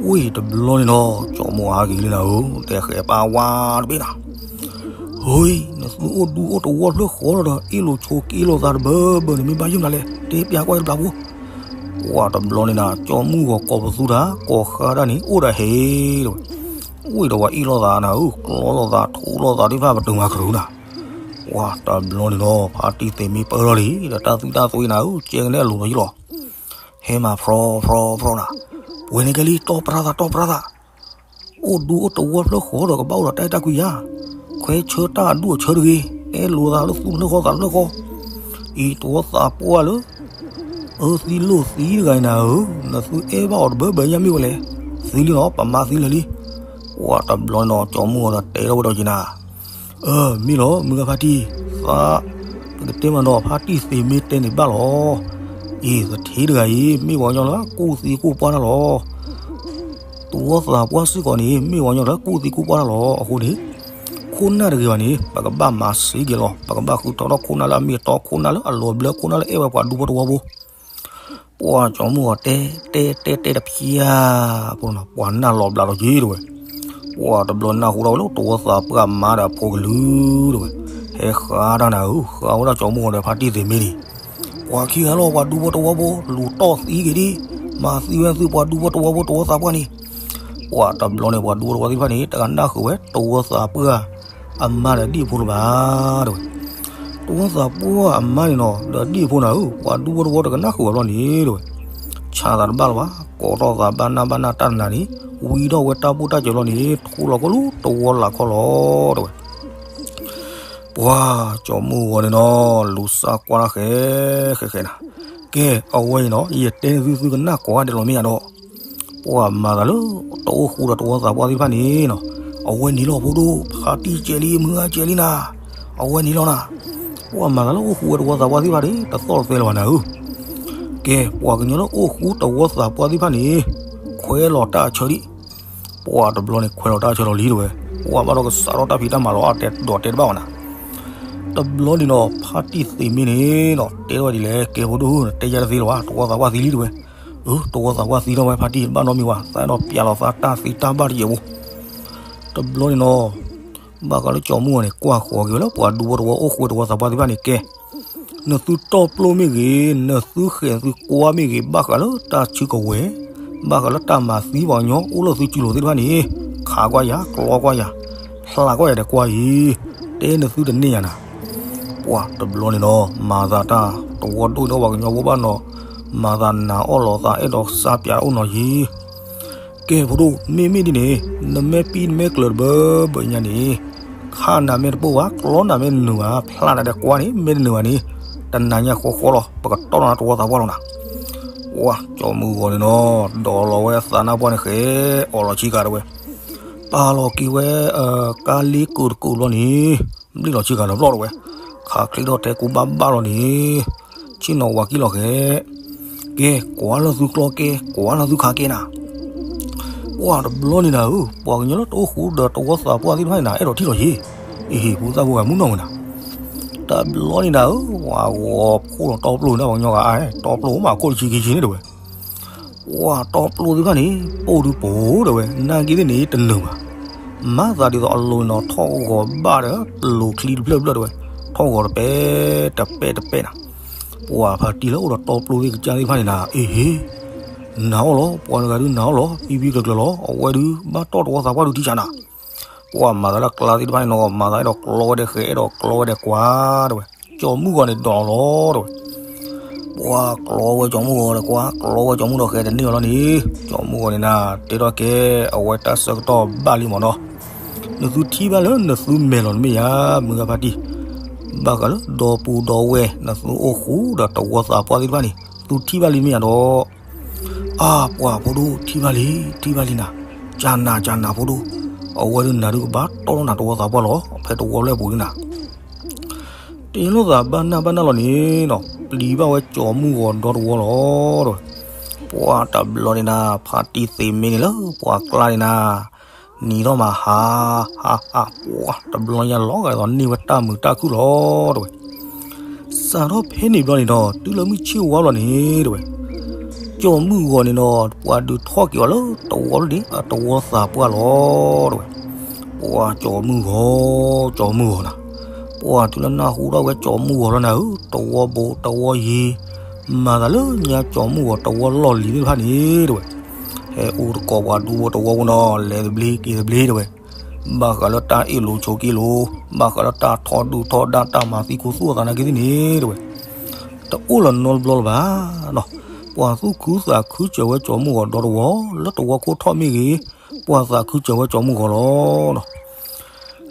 ဝံၤတဘျီန့ၣ်နီၤ ကၠီမုၢ်ဂီၤဟးက့ၤလံနၤဧၢ, တဲဃဲပၢ်ဝါတဘ့ၣ်နၤ ဟူ, နသုအိၣ်ဒူအိၣ်တဝီဖျၢၣ်ဃီဒီး အ့ၣ်လိာ်ဆိးက့လိာ်သးတဘၢဘၢန့ၣ် မ့ၢ်ဘၣ်ယိၣ်မနုၤလဲၣ်, တဲပျးကွၢ်တဘျီဖိ. ပှၤတဘျီန့ၣ်နၤ ကၠီမုၢ်ဂီၤကိးပသူတၢ် ကိးဃါတၢ်န့ၣ် အိၣ်ဒီးဟဲတဲဝဲ. ဝံၤဒီးပှၤအ့ၣ်လိာ်သးနၤဧၢ, ကျီလိာ်သး ထူလိာ်သးသ့ၣ်တဖၣ် ပတုာ်မၤကရူၤနၤ. ပှၤတဘျီန့ၣ်နီၤ ဖါတံၢ်သ့ၣ်မ့ၢ်ပၢၢ်ထီၣ်လံဒီး တၢ်သူၣ်တၢ်သွံနၤဧၢ, ကဲကနဲၣ်အလိၤလီၤယိၣ်လီၤ. ဟဲမၤဖြီဖြီဖြီနၤ, ဝဲန့ၣ်ကဲလံ တီၢ်ပြၢသး တီၢ်ပြၢသး အိၣ်ဒူအိၣ်တဝီဖျၢၣ်ဃီဒီး ကဘၣ်အိၣ်ဒီးတၢ်အဲၣ်တၢ်ကွံယါ, ခွဲဆၢတၢ်အဒူၣ်အဆၢတဂ့ၤ, အဲၣ်လိာ်သးလၢသူၣ်တဖျၢၣ်ဃီသးတဖျၢၣ်ဃီ. အံၤတဝီသးပှၢ်လၢ အၢသံလိာ်သံတဂၤအံၤနၤဧၢ, နသုအဲၣ်ဘၣ်အီၤတဘၢဘၢညါမ့ၢ်ဝဲလဲၣ်, သံလံနီၤ ပမါသံလၢာ်လံ. ပှၤတဘျီန့ၣ်နီၤကၠီမုၢ်ဂီၤဒီးတဲထီၣ်ဝဲဒီးက့ၤနၤ အၢ မ့ၢ်လီၤ မုၢ်ဂၤဖါတံၢ်, သး ပကတဲမးနီၤ ဖါတံၢ်သ့ၣ်မ့ၢ်တဲန့ၣ်ဘၣ်လီၤ. အံၤသထ့တဂၤအံၤ မ့ၢ်ပှၤကညီလၢ ကူၣ်သံကူၣ်ပှၢ်တၢ်လီၤ. တဝီသးပှၢ်စ့ၢ်ကီးန့ၣ် မ့ၢ်ပှၤကညီလၢ ကူၣ်သံကူၣ်ပှၢ်တၢ်လီၤ. အဃိန့ၣ် ခိၣ်နၢ်တဂ့ၤဘၣ်န့ၣ် ပကဘၣ်မၤစ့က့ၤလီၤ. ပကဘၣ်ဃုထီၣ်ထီၣ်ခိၣ်နၢ်လၢအမ့ၢ်အတီ, ခိၣ်နၢ်လၢအလီၤဘျၢ, ခိၣ်နၢ်လၢအဲၣ်ဝဲပှၤဒူဖိတဝီဖိ. ပှၤကၠီမုၢ်ဂီၤတဲတဲတဲတဲတဖျၢၣ်ဖိနီၤ ပှၤနၢ်လီၤဘျးလီၤက့ၤတဲဝဲ. ပှၤတဘျီနၢ်ဟူထီၣ်ဝဲလၢတဝီသးပှၢ်အမါဒီးအဖိကလုာ်တဲဝဲ, ဟဲဃါတၢ်နၤဧၢ, ဃါဝဲဒၣ်ကၠီမုၢ်ဂီၤဒီးဖါတံၢ်သ့ၣ်မ့ၢ်န့ၣ်, ပှၤခံဂၤလီၤ ပှၤဒူဖိတဝီဖိ လူၤတီၢ်သံက့ၤဒံး, မၤသံဝဲသုပှၤဒူဖိတဝီဖိတဝီသးပှၢ်န့ၣ်. ပှၤတဘျီန့ၣ် ပှၤဒူဖိတဝီသ့ၣ်တဖၣ်န့ၣ် တဂၤနၢ်ဃုာ်ဝဲတဝီသးပှၢ်အမါဒီးဒံၣ်ဖိလၢၤဘၣ်တဲဝဲ. တဝီသးပှၢ်အမါန့ၣ်နီၤ ဒီးဒံၣ်ဖိနၤဧၢ, ပှၤဒူဖိတဝီတကနၢ်ဃုာ်ဝဲဘျီန့ၣ်တဲဝဲ, ဆါသးတဘၣ်လၢၤဘၣ်, ကိးထီၣ်သးဘၣ်နၢ်ဘၣ်နၢ်တၢ်တနၤန့ၣ်, ဝံထီၣ်ဝဲတၢ်ဘူၣ်တၢ်စၢၤလီၤန့ၣ် ထူလီၤကီၢ်လၢတဝီလၢ်ခီလီၤတဲဝဲ. ပှၤကၠီမုၢ်ဂီၤန့ၣ်နီၤ လူၤစၢ်ကွၢ်တၢ်ဃဲဃဲဃဲနၤ, ကဲ အဝဲအံၤနီၤ ယတဲန့ၢ်သုသုကနၣ်ကိးဂၤဒဲးလီၤမ့ၢ်ဧါဒီး ပှၤမၤသးလၢ တအိၣ်ဃူဒီးတဝီသးပှၢ်သ့ၣ်တဖၣ်န့ၣ်နီၤ, အဝဲန့ၣ်လီၤဖိဒိၣ်, ဖါတံၢ်ကဲလံ မုၢ်ဂၤကဲလံနၤ, အဝဲန့ၣ်လီၤနၤ. ပှၤမၤသးလၢအိၣ်ဃူဝဲတဝီသးပှၢ်သ့ၣ်တဖၣ်န့ၣ် တသီၣ်တသဲလၢၤဘၣ်နၤဧၢ. ကဲ ပှၤကညီလၢအိၣ်ဃူတဝီသးပှၢ်သ့ၣ်တဖၣ်န့ၣ် ခွဲးလီၤတၢ်အဆၢဒံး. ပှၤတဘျီန့ၣ် ခွဲးလီၤတၢ်အဆၢလီၤလံတဲဝဲ, ပှၤဘၣ်ဒီးကစးထီၣ်တၢ်ဖံးတၢ်မၤလီၤ အတဲဒီးတဲတဘၣ်ဘၣ်နၤ. တဘျီန့ၣ်နီၤ ဖါတံၢ်သ့ၣ်မ့ၢ်န့ၣ်နီၤ တဲထီၣ်ဝဲဒ်လဲၣ်, ကဲဖိဒိၣ်ဧၢ, နတဲယါတသ့လၢၤဘၣ်, တဝီသးပှၢ်သံလံတဲဝဲ. အၢ တဝီသးပှၢ်သံထီၣ်ဝဲဖါတံၢ် ဘၣ်နီတမံၤဘၣ်, သးအဲၣ်ဒိးပျးလီၤသးတၢ်သံတၢ်ဘၣ်တယဲၢ်ဖိ. တဘျီန့ၣ်နီၤ ဘၣ်ဃးလၢကၠီမုၢ်ဂီၤန့ၣ် ကွၢ်ဃီၤက့ၤဝဲလၢပှၤဒူဖိတဝီအိၣ်ဃူဝဲတဝီသးပှၢ်သ့ၣ်တဖၣ်န့ၣ် ကဲ နသုတီၢ်ပျိၢ်မ့ၢ်ဂ့ၤ, နသုဃဲၤသုကွၢ်မ့ၢ်ဂ့ၤ, ဘၣ်ဃးလၢတၢ်စုကဝဲၤ, ဘၣ်ဃးလၢတၢ်မၤသံပှၤကညီအိၣ်လၢသုစုလိၤသ့ၣ်တဖၣ်န့ၣ်, ခးကွၢ်ယၤ, ကျီကွၢ်ယၤ, ဟျးကွၢ်ယၤဒီးကွၢ်အံၤ, တဲနသုတန့ၢ်ယၤနၤ. ပှၤတဘျီန့ၣ်နီၤ မၤသးတၢ်တဝီဒိၣ်ဒီးပှၤကညီဖိဘၣ်နီၤ, မၤသးနာ်အီၣ်လီၤသးအဲၣ်ဒိးစၢ်ပျးအိၣ်နီၤယံၤ ကဲဖိဒိၣ် မ့မ့ၢ်ဒ်န့ၣ် နမဲာ်ပံၣ်နမဲာ်ကျၢၤတဘၢဘၢညါန့ၣ်, ခးနၤမဲာ်တပိၢ်ဘၣ်, ကျီနၤမဲာ်တနုာ်ဘၣ်, ဖျးနၤဒီးကွၢ်န့ၣ် မဲာ်တနုာ်ဘၣ်န့ၣ်, တနၤညါဃီဃီလီၤ ပကတီၢ်နၤတဝီသးပှၢ်လီၤနၤ. ပှၤကၠီမုၢ်ဂီၤန့ၣ်နီၤ ဒီးလီၤဝဲအသးနါပှၢ်န့ၣ်ဃဲ အီၣ်လီၤဆံကၤတဲဝဲ, ပာ်လီၤက့ၤဝဲ ကါလ့ကိၢ်တကိၢ်ဘျီန့ၣ်, ဘျ့ၣ်လီၤဆံကၤလီၤဘျီတဲဝဲ, ခးချ့ထီၣ်ထဲကူဘၣ်ဘၣ်လီၤန့ၣ် ဆ့ၣ်နီၤဝၤကံၣ်လီၤဃဲ, ကဲ ကွၢ်လၢသုကျီကဲ ကွၢ်လၢသုခးကဲနၤ. ပှၤတဘျီန့ၣ်နၤဧၢ, ပှၤကညီလၢတအိၣ်ဃူဒီးတဝီသးပှၢ်သ့ၣ်တဖၣ်န့ၣ်နၤ အဲၣ်ဒိးထံၣ်လီၤယ့ၣ်, အဟ့ၣ် ပူၤသၣ်ဖိဂၤမုၢ်နီၢ်ဝဲနၤ. တဘျီန့ၣ်နၤဧၢ, ဝၤဂီၤဖှိၣ်လီၤတီပျိၢ်န့ၣ် ပှၤကညီဂၤအါ, တီပျိၢ်မးခိၣ်တဆံခံဆံန့ၣ်တဲဝဲ ပှၤတီပျိၢ်သ့ၣ်တဖၣ်န့ၣ် ပိၢ်ဒုးပိၢ်တဲဝဲ, နာ်က့သ့ၣ်န့ၣ်တနုာ်ဘၣ်. မၤသးဒ်သိးအလိၤနီၤ ထီၣ်ဂီၤဘၣ်ဒီး လိၤချံတဖျၢၣ်တဖျၢၣ်တဲဝဲ, ထီၣ်ဂီၤတပဲတပဲတပဲနၤ. ပှၤဖါတံၢ်လၢအိၣ်ဒီးတီပျိၢ်သ့ၣ်ကစၢ်သ့ၣ်တဖၣ်န့ၣ်နၤ အ့ဟ့, နာ်အီၤလီၤ, ပှၤတဂၤဒုးနာ်အီၤလီၤ, သံဝံကျၢၤကျၢၤလီၤ, အဝဲဒုး ဘၣ်တီၢ်တဝီသးပှၢ်ဒုးထံဆးနၤ. ပှၤမၤသးလၢကျါသ့ၣ်တဖၣ်န့ၣ်နီၤ မၤသးအဲၣ်ဒိးကျီဝဲဒီးဃဲ အဲၣ်ဒိးကျီဝဲဒီးကွၢ်တဲဝဲ, ကၠီမုၢ်ဂီၤန့ၣ်ဒိးလီၤတဲဝဲ ပှၤကျီဝဲကၠီမုၢ်ဂီၤဒီးကွၢ် ကျီဝဲကၠီမုၢ်ဒီးဃဲတန့ၢ်အီၤလီၤန့ၣ်, ကၠီမုၢ်ဂီၤန့ၣ်နၤ တဲထီၣ်ကဲ အဝဲတၢ်ဆၢကတီၢ်ဘၣ်လံမးနီၤ. နသုထံၣ်ဘၣ်လၢနသုမဲာ်လီၤန့ၣ်မ့ၢ်ယါ မုၢ်ဂၤဖါတံၢ်, ဘၣ်ဃးလၢဒီပုၢ်ဒီဝဲၢ် နသုအိၣ်ဃူဒီးတဝီသးပှၢ်သ့ၣ်တဖၣ်န့ၣ် သုထံၣ်ဘၣ်လံမ့ၢ်ယါဒီး အါ ပှၤဖိဒိၣ် ထံၣ်ဘၣ်လံ ထံၣ်ဘၣ်လံနၤ, ကနၤ ကနၤဖိဒိၣ်, အဝဲဒုးနၤဒုးကဘၣ်တီၢ်လီၤနၤတဝီသးပှၢ်လီၤ, ဖဲတဝီဖျၢၣ်ပူၤဒုးနၤ တ့လိာ်သးဘၣ်နၢ်ဘၣ်နၢ်လီၤန့ၣ်ဒီး ပျံၤဘၣ်ဝဲကၠီၤမုၢ်ဂီၤဒီတဝီလီၤ တဲဝဲ. ပှၤတဘျီန့ၣ်နၤ ဖါတံၢ်သ့မ့ၢ်န့ၣ်လၢပှၤကျါန့ၣ်နၤ, နံၤထီၣ်မးဟး ဟးဟး ပှၤတဘျီညါလီၤဂာ်ဒ်သိးန့ၢ်ဝဲတၢ်မုာ်တၢ်ခုၣ်လီၤ တဲဝဲ. စးထီၣ်ဖဲန့ၣ်ဘျီန့ၣ်ဒီး တုၤလၢမုၢ်ဆ့ၣ်ဝါဘျီန့ၣ် တဲဝဲ, ကၠီၤမုၢ်ဂီၤန့ၣ်ဒီး ပှၤဒုးထီၣ်က့ၤအီၤလၢတဝီလၢန့ၣ် အတဝီသးပှၢ်လီၤ တဲဝဲ. ပှၤကၠီၤမုၢ်ဂီၤ ကၠီၤမုၢ်ဂီၤနၤ, ပှၤတုၤလၢနၢ်ဟူထီၣ်ဝဲကၠီၤမုၢ်ဂီၤလီၤနၤဧၢ, တဝီဘိးတဝီယံၤ, မၤသးလၢညါကၠီၤမုၢ်ဂီၤတဝီလီၢ်လံၤသ့ၣ်တဖၣ်န့ၣ် တဲဝဲ. ဟဲအိၣ်တကိးပှၤဒူဖိတဝီဖိနီၤ လဲၤတဘျ့က့ၤတဘျ့ တဲဝဲ. ဘၣ်ဃးလၢတၢ်အ့ၣ်လိာ်ဆိးက့လိာ်, ဘၣ်ဃးလၢတၢ်ထီဒုၣ်ထီဒါ တၢ်မၤသံခိၣ်သူၣ်အသးနာ်က့သ့ၣ်န့ၣ် တဲဝဲ, တအိၣ်လီၤနီတဘျီလၢၤဘၣ်နီၤ. ပှၤသူၣ်ခုသးခုစၢၤဝဲကၠီၤမုၢ်ဂီၤဒီတဝီ, လၢတဝီခိၣ်ထီၣ်မ့ၢ်ဂ့ၤ, ပှၤသးခုစၢၤဝဲကၠီၤမုၢ်ဂီၤလီၤနီၤ.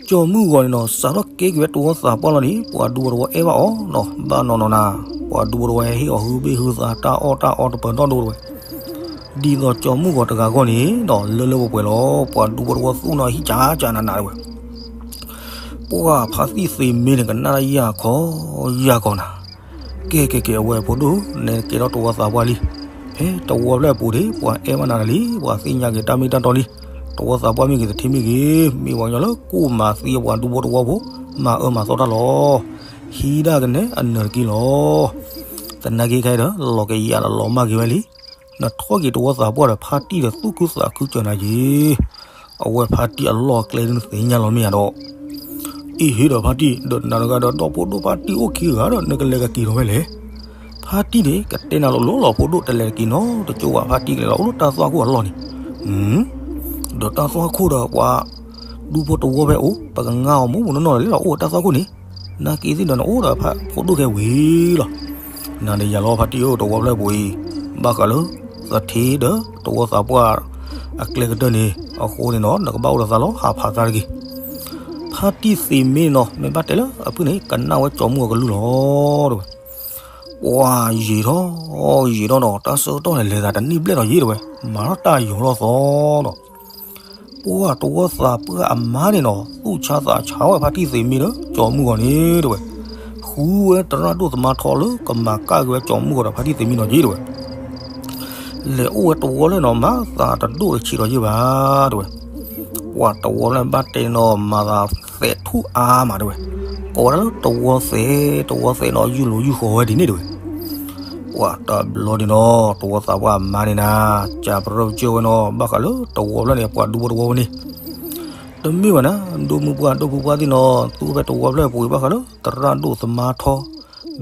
ကၠီၤမုၢ်ဂီၤန့ၣ်နီၤ စးထီၣ်ကဲက့ၤဝဲတဝီသးပှၢ်လီၤန့ၣ် ပှၤဒူဖိတဝီအဲၣ်ဘၣ်အီၤနီၤ, ဘၣ်နီၢ်နီၢ်နၤ, ပှၤဒူဖိတဝီဟဲဟ့ၣ်အီၤဟုဘ့ၣ်ဟုသး တၢ်အီၣ်တၢ်အီတပၢၤနီၣ်ဒိ တဲဝဲ. ဒ်သိးကၠီၤမုၢ်ဂီၤတဂၤအဂီၢ်န့ၣ်ဒီး လၢလၢပှဲၤပှဲၤလီၤ, ပှၤဒူဖိတဝီသူၣ်နီၤဟံၣ်ကၢကၢနးနး တဲဝဲ. ပှၤဖါတံၢ်သ့မ့ၢ်န့ၣ် ကနၣ်တၢ်ယၢ်ခီယၢ်ခီနၤ, ကဲကဲကဲ အဝဲဖိဒိၣ် နဲကဲထီၣ်တဝီသးပှၢ်လံ, ဖဲတဝီဖျၢၣ်ပူၤန့ၣ် ပှၤအဲၣ်ဘၣ်နၤတလံ, ပှၤသ့ၣ်ညါက့ၤတၢ်မ့ၢ်တၢ်တီလံ, တဝီသးပှၢ်မ့ၢ်ဂ့ၤ သထ့မ့ၢ်ဂ့ၤ, မ့ၢ်ပှၤကညီလၢကိၣ်မၤသံအပှၤဒူဖိတဝီဖိ, မၤအၢမၤသီတၢ်လီၤ. ဟံးဒၣ်ကနဲအနၢၤတက့ၢ်လီၤ. သနာ်က့ခဲအံၤဒီး လီၤကယၤဒီးလီၤမၢ်က့ၤဝဲလံ. နထီၣ်က့ၤတဝီသးပှၢ်ဒီး ဖါတံၢ်ဒီးသူၣ်ခုသးခုစၢၤနၤက့ၤ, အဝဲဖါတံၢ်အလီၢ်အကျဲဒုးနသ့ၣ်ညါလီၤမ့ၢ်ဧါဒီး, အ့ဟ့ဒီးဖါတံၢ်, ဒီးနၤတဂၤဒီးဒီဖိဒိၣ်ဖါတံၢ်အိၣ်ခံဂၤဒီး နကလဲၤကက့ၤထီၣ်ဝဲလဲၣ်. ဖါတံၢ်န့ၣ် ကတဲနၤလိၤလိၤလီၤ ဖိဒိၣ် တလဲၤတက့ၤနီတကၠိဘၣ်, ဖါတံၢ်ကလဲၤလီၤအိၣ်လၢတၢ်သွၣ်ခိၣ်အလီၢ်န့ၣ်, ဒီးတၢ်သွၣ်ခိၣ်ဒီးပှၤဒူဖိတဝီဖဲအိၣ် ပကငါအီၤမိၢ်မိၢ်နီၢ်နီၢ်လၢလီၤအိၣ်တၢ်သွၣ်ခိၣ်န့ၣ်, နာ်က့သ့ၣ်ဒီးနအိၣ်ဒီးဖိဒိၣ်ခဲဝံၤလီၤ. နၤဒီးယၤလီၤဖါတံၢ်ဧၢ တဝီဖျၢၣ်ပူၤအံၤ, ဘၣ်ဃးလၢ သထ့ဒီးတဝီသးပှၢ်အကျဲကတၢၢ်န့ၣ် အဃိန့ၣ်နီၤ နကဘၣ်အိၣ်ဒီးသးလီၤ ဟးဖးသးတဂ့ၤ. ဖါတံၢ်သ့မ့ၢ်နီၤ မ့ၢ်ဘၣ်တဲလၢအဖုၣ်န့ၣ် ကနၣ်ဝဲကၠီၤမုၢ်ဂီၤကလုၢ်လီၤ တဲဝဲ. ပှၤယံာ်ထီၣ် ယံာ်ထီၣ်နီၤ တၢ်ဆၢကတီၢ်န့ၣ်လဲၤသးတနံၣ်ဘျဲၣ်ဒီးယ့ၢ် တဲဝဲ, မၤထီၣ်တၢ်ယံာ်ထီၣ်သီဒီး ပှၤတဝီသးပှၢ်အမါန့ၣ်နီၤ သူၣ်ဆါသးဆါဝဲဖါတံၢ်သ့မ့ၢ်ဒီးကၠီၤမုၢ်ဂီၤန့ၣ် တဲဝဲ, ဃုဝဲသရၣ်ဒိၣ်သမါထီလၢကမၤကၣ်က့ၤဝဲကၠီၤမုၢ်ဂီၤဒီးဖါတံၢ်သ့မ့ၢ်နီၤက့ၤ တဲဝဲ. လဲၤအိၣ်ဝဲတဝီလၢနီၤ မၤသးတဒိၣ်တဆံးဒီးယ့ၢ်ဘၣ် တဲဝဲ. ပှၤတဝီလၢဘၣ်တဲနီၤ မၤသးသဲးထူၣ်အါမး တဲဝဲ, ကိးဝဲဒၣ်လၢတဝီသဲး တဝီသဲးနီၤ ယုၢ်လိၤယုၢ်ဃီဝဲဒ်န့ၣ် တဲဝဲ. ပှၤတဘျီန့ၣ်နီၤ တဝီသးပှၢ်အမါန့ၣ်နၤ ကးပရၢပကၢၢ်ဝဲနီၤ ဘၣ်ဃးလၢတဝီဖျၢၣ်န့ၣ် ပှၤဒူဖိတဝီဝဲန့ၣ် တမ့ၢ်ဘၣ်နၤ ဒိၣ်မုၢ်ပှၢ်ဒိၣ်ဖုပှၢ်သ့ၣ်နီၤ သူဝဲတဝီဖျၢၣ်ပူၤအံၤ ဘၣ်ဃးလၢသရၣ်ဒိၣ်သမါထီ ဒ်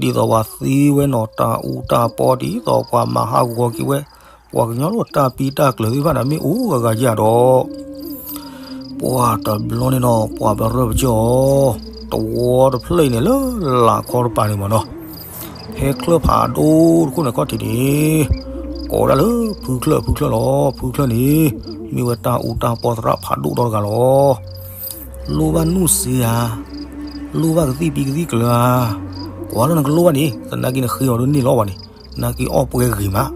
သိးပှၤသံဝဲနီၤ တၢ်အူတၢ်ပီ ဒ်သိးပှၤမၤဟးဂီၤက့ၤဝဲ ပှၤကညီလၢတၢ်ပံတၢ်ကျၢၤသ့ၣ်တဖၣ်န့ၣ် မ့ၢ်အိၣ်ဂၤဂၤယၤဒီး ပှၤတဘျီန့ၣ်နီၤ ပှၤပရၢပကၢၢ်အီၤ တဝီတဖျၢၣ်အံၤန့ၣ် လၢလာ်ခီတပၤန့ၣ်မးနီၤ ဟဲချၢၣ်ဖးဒိၣ်တခိၣ်န့ၣ်ခီၣ်ထံးန့ၣ် ကိးဝဲဒၣ်လၢဖုချၢၣ် ဖုချၢၣ်လီၤ. ဖုချၢၣ်န့ၣ် မ့ၢ်ဝဲတၢ်အူတၢ်ပီသရၣ်ဖးဒိၣ်ဒီတဂၤလီၤ. လိၣ်ဘၣ်နုၢ်စ့ဧါ, လိၣ်ဘၣ်ကသံၣ်ပံကသံၣ်ကျၢၤဧါ, ကွၢ်လၢနကလိၣ်ဘၣ်န့ၣ် သနာ်က့နဃ့အီၤဒ်န့ၣ်လီၤဘၣ်န့ၣ် သနာ်က့အီၣ်ပှဲၤဂ့ၤမး,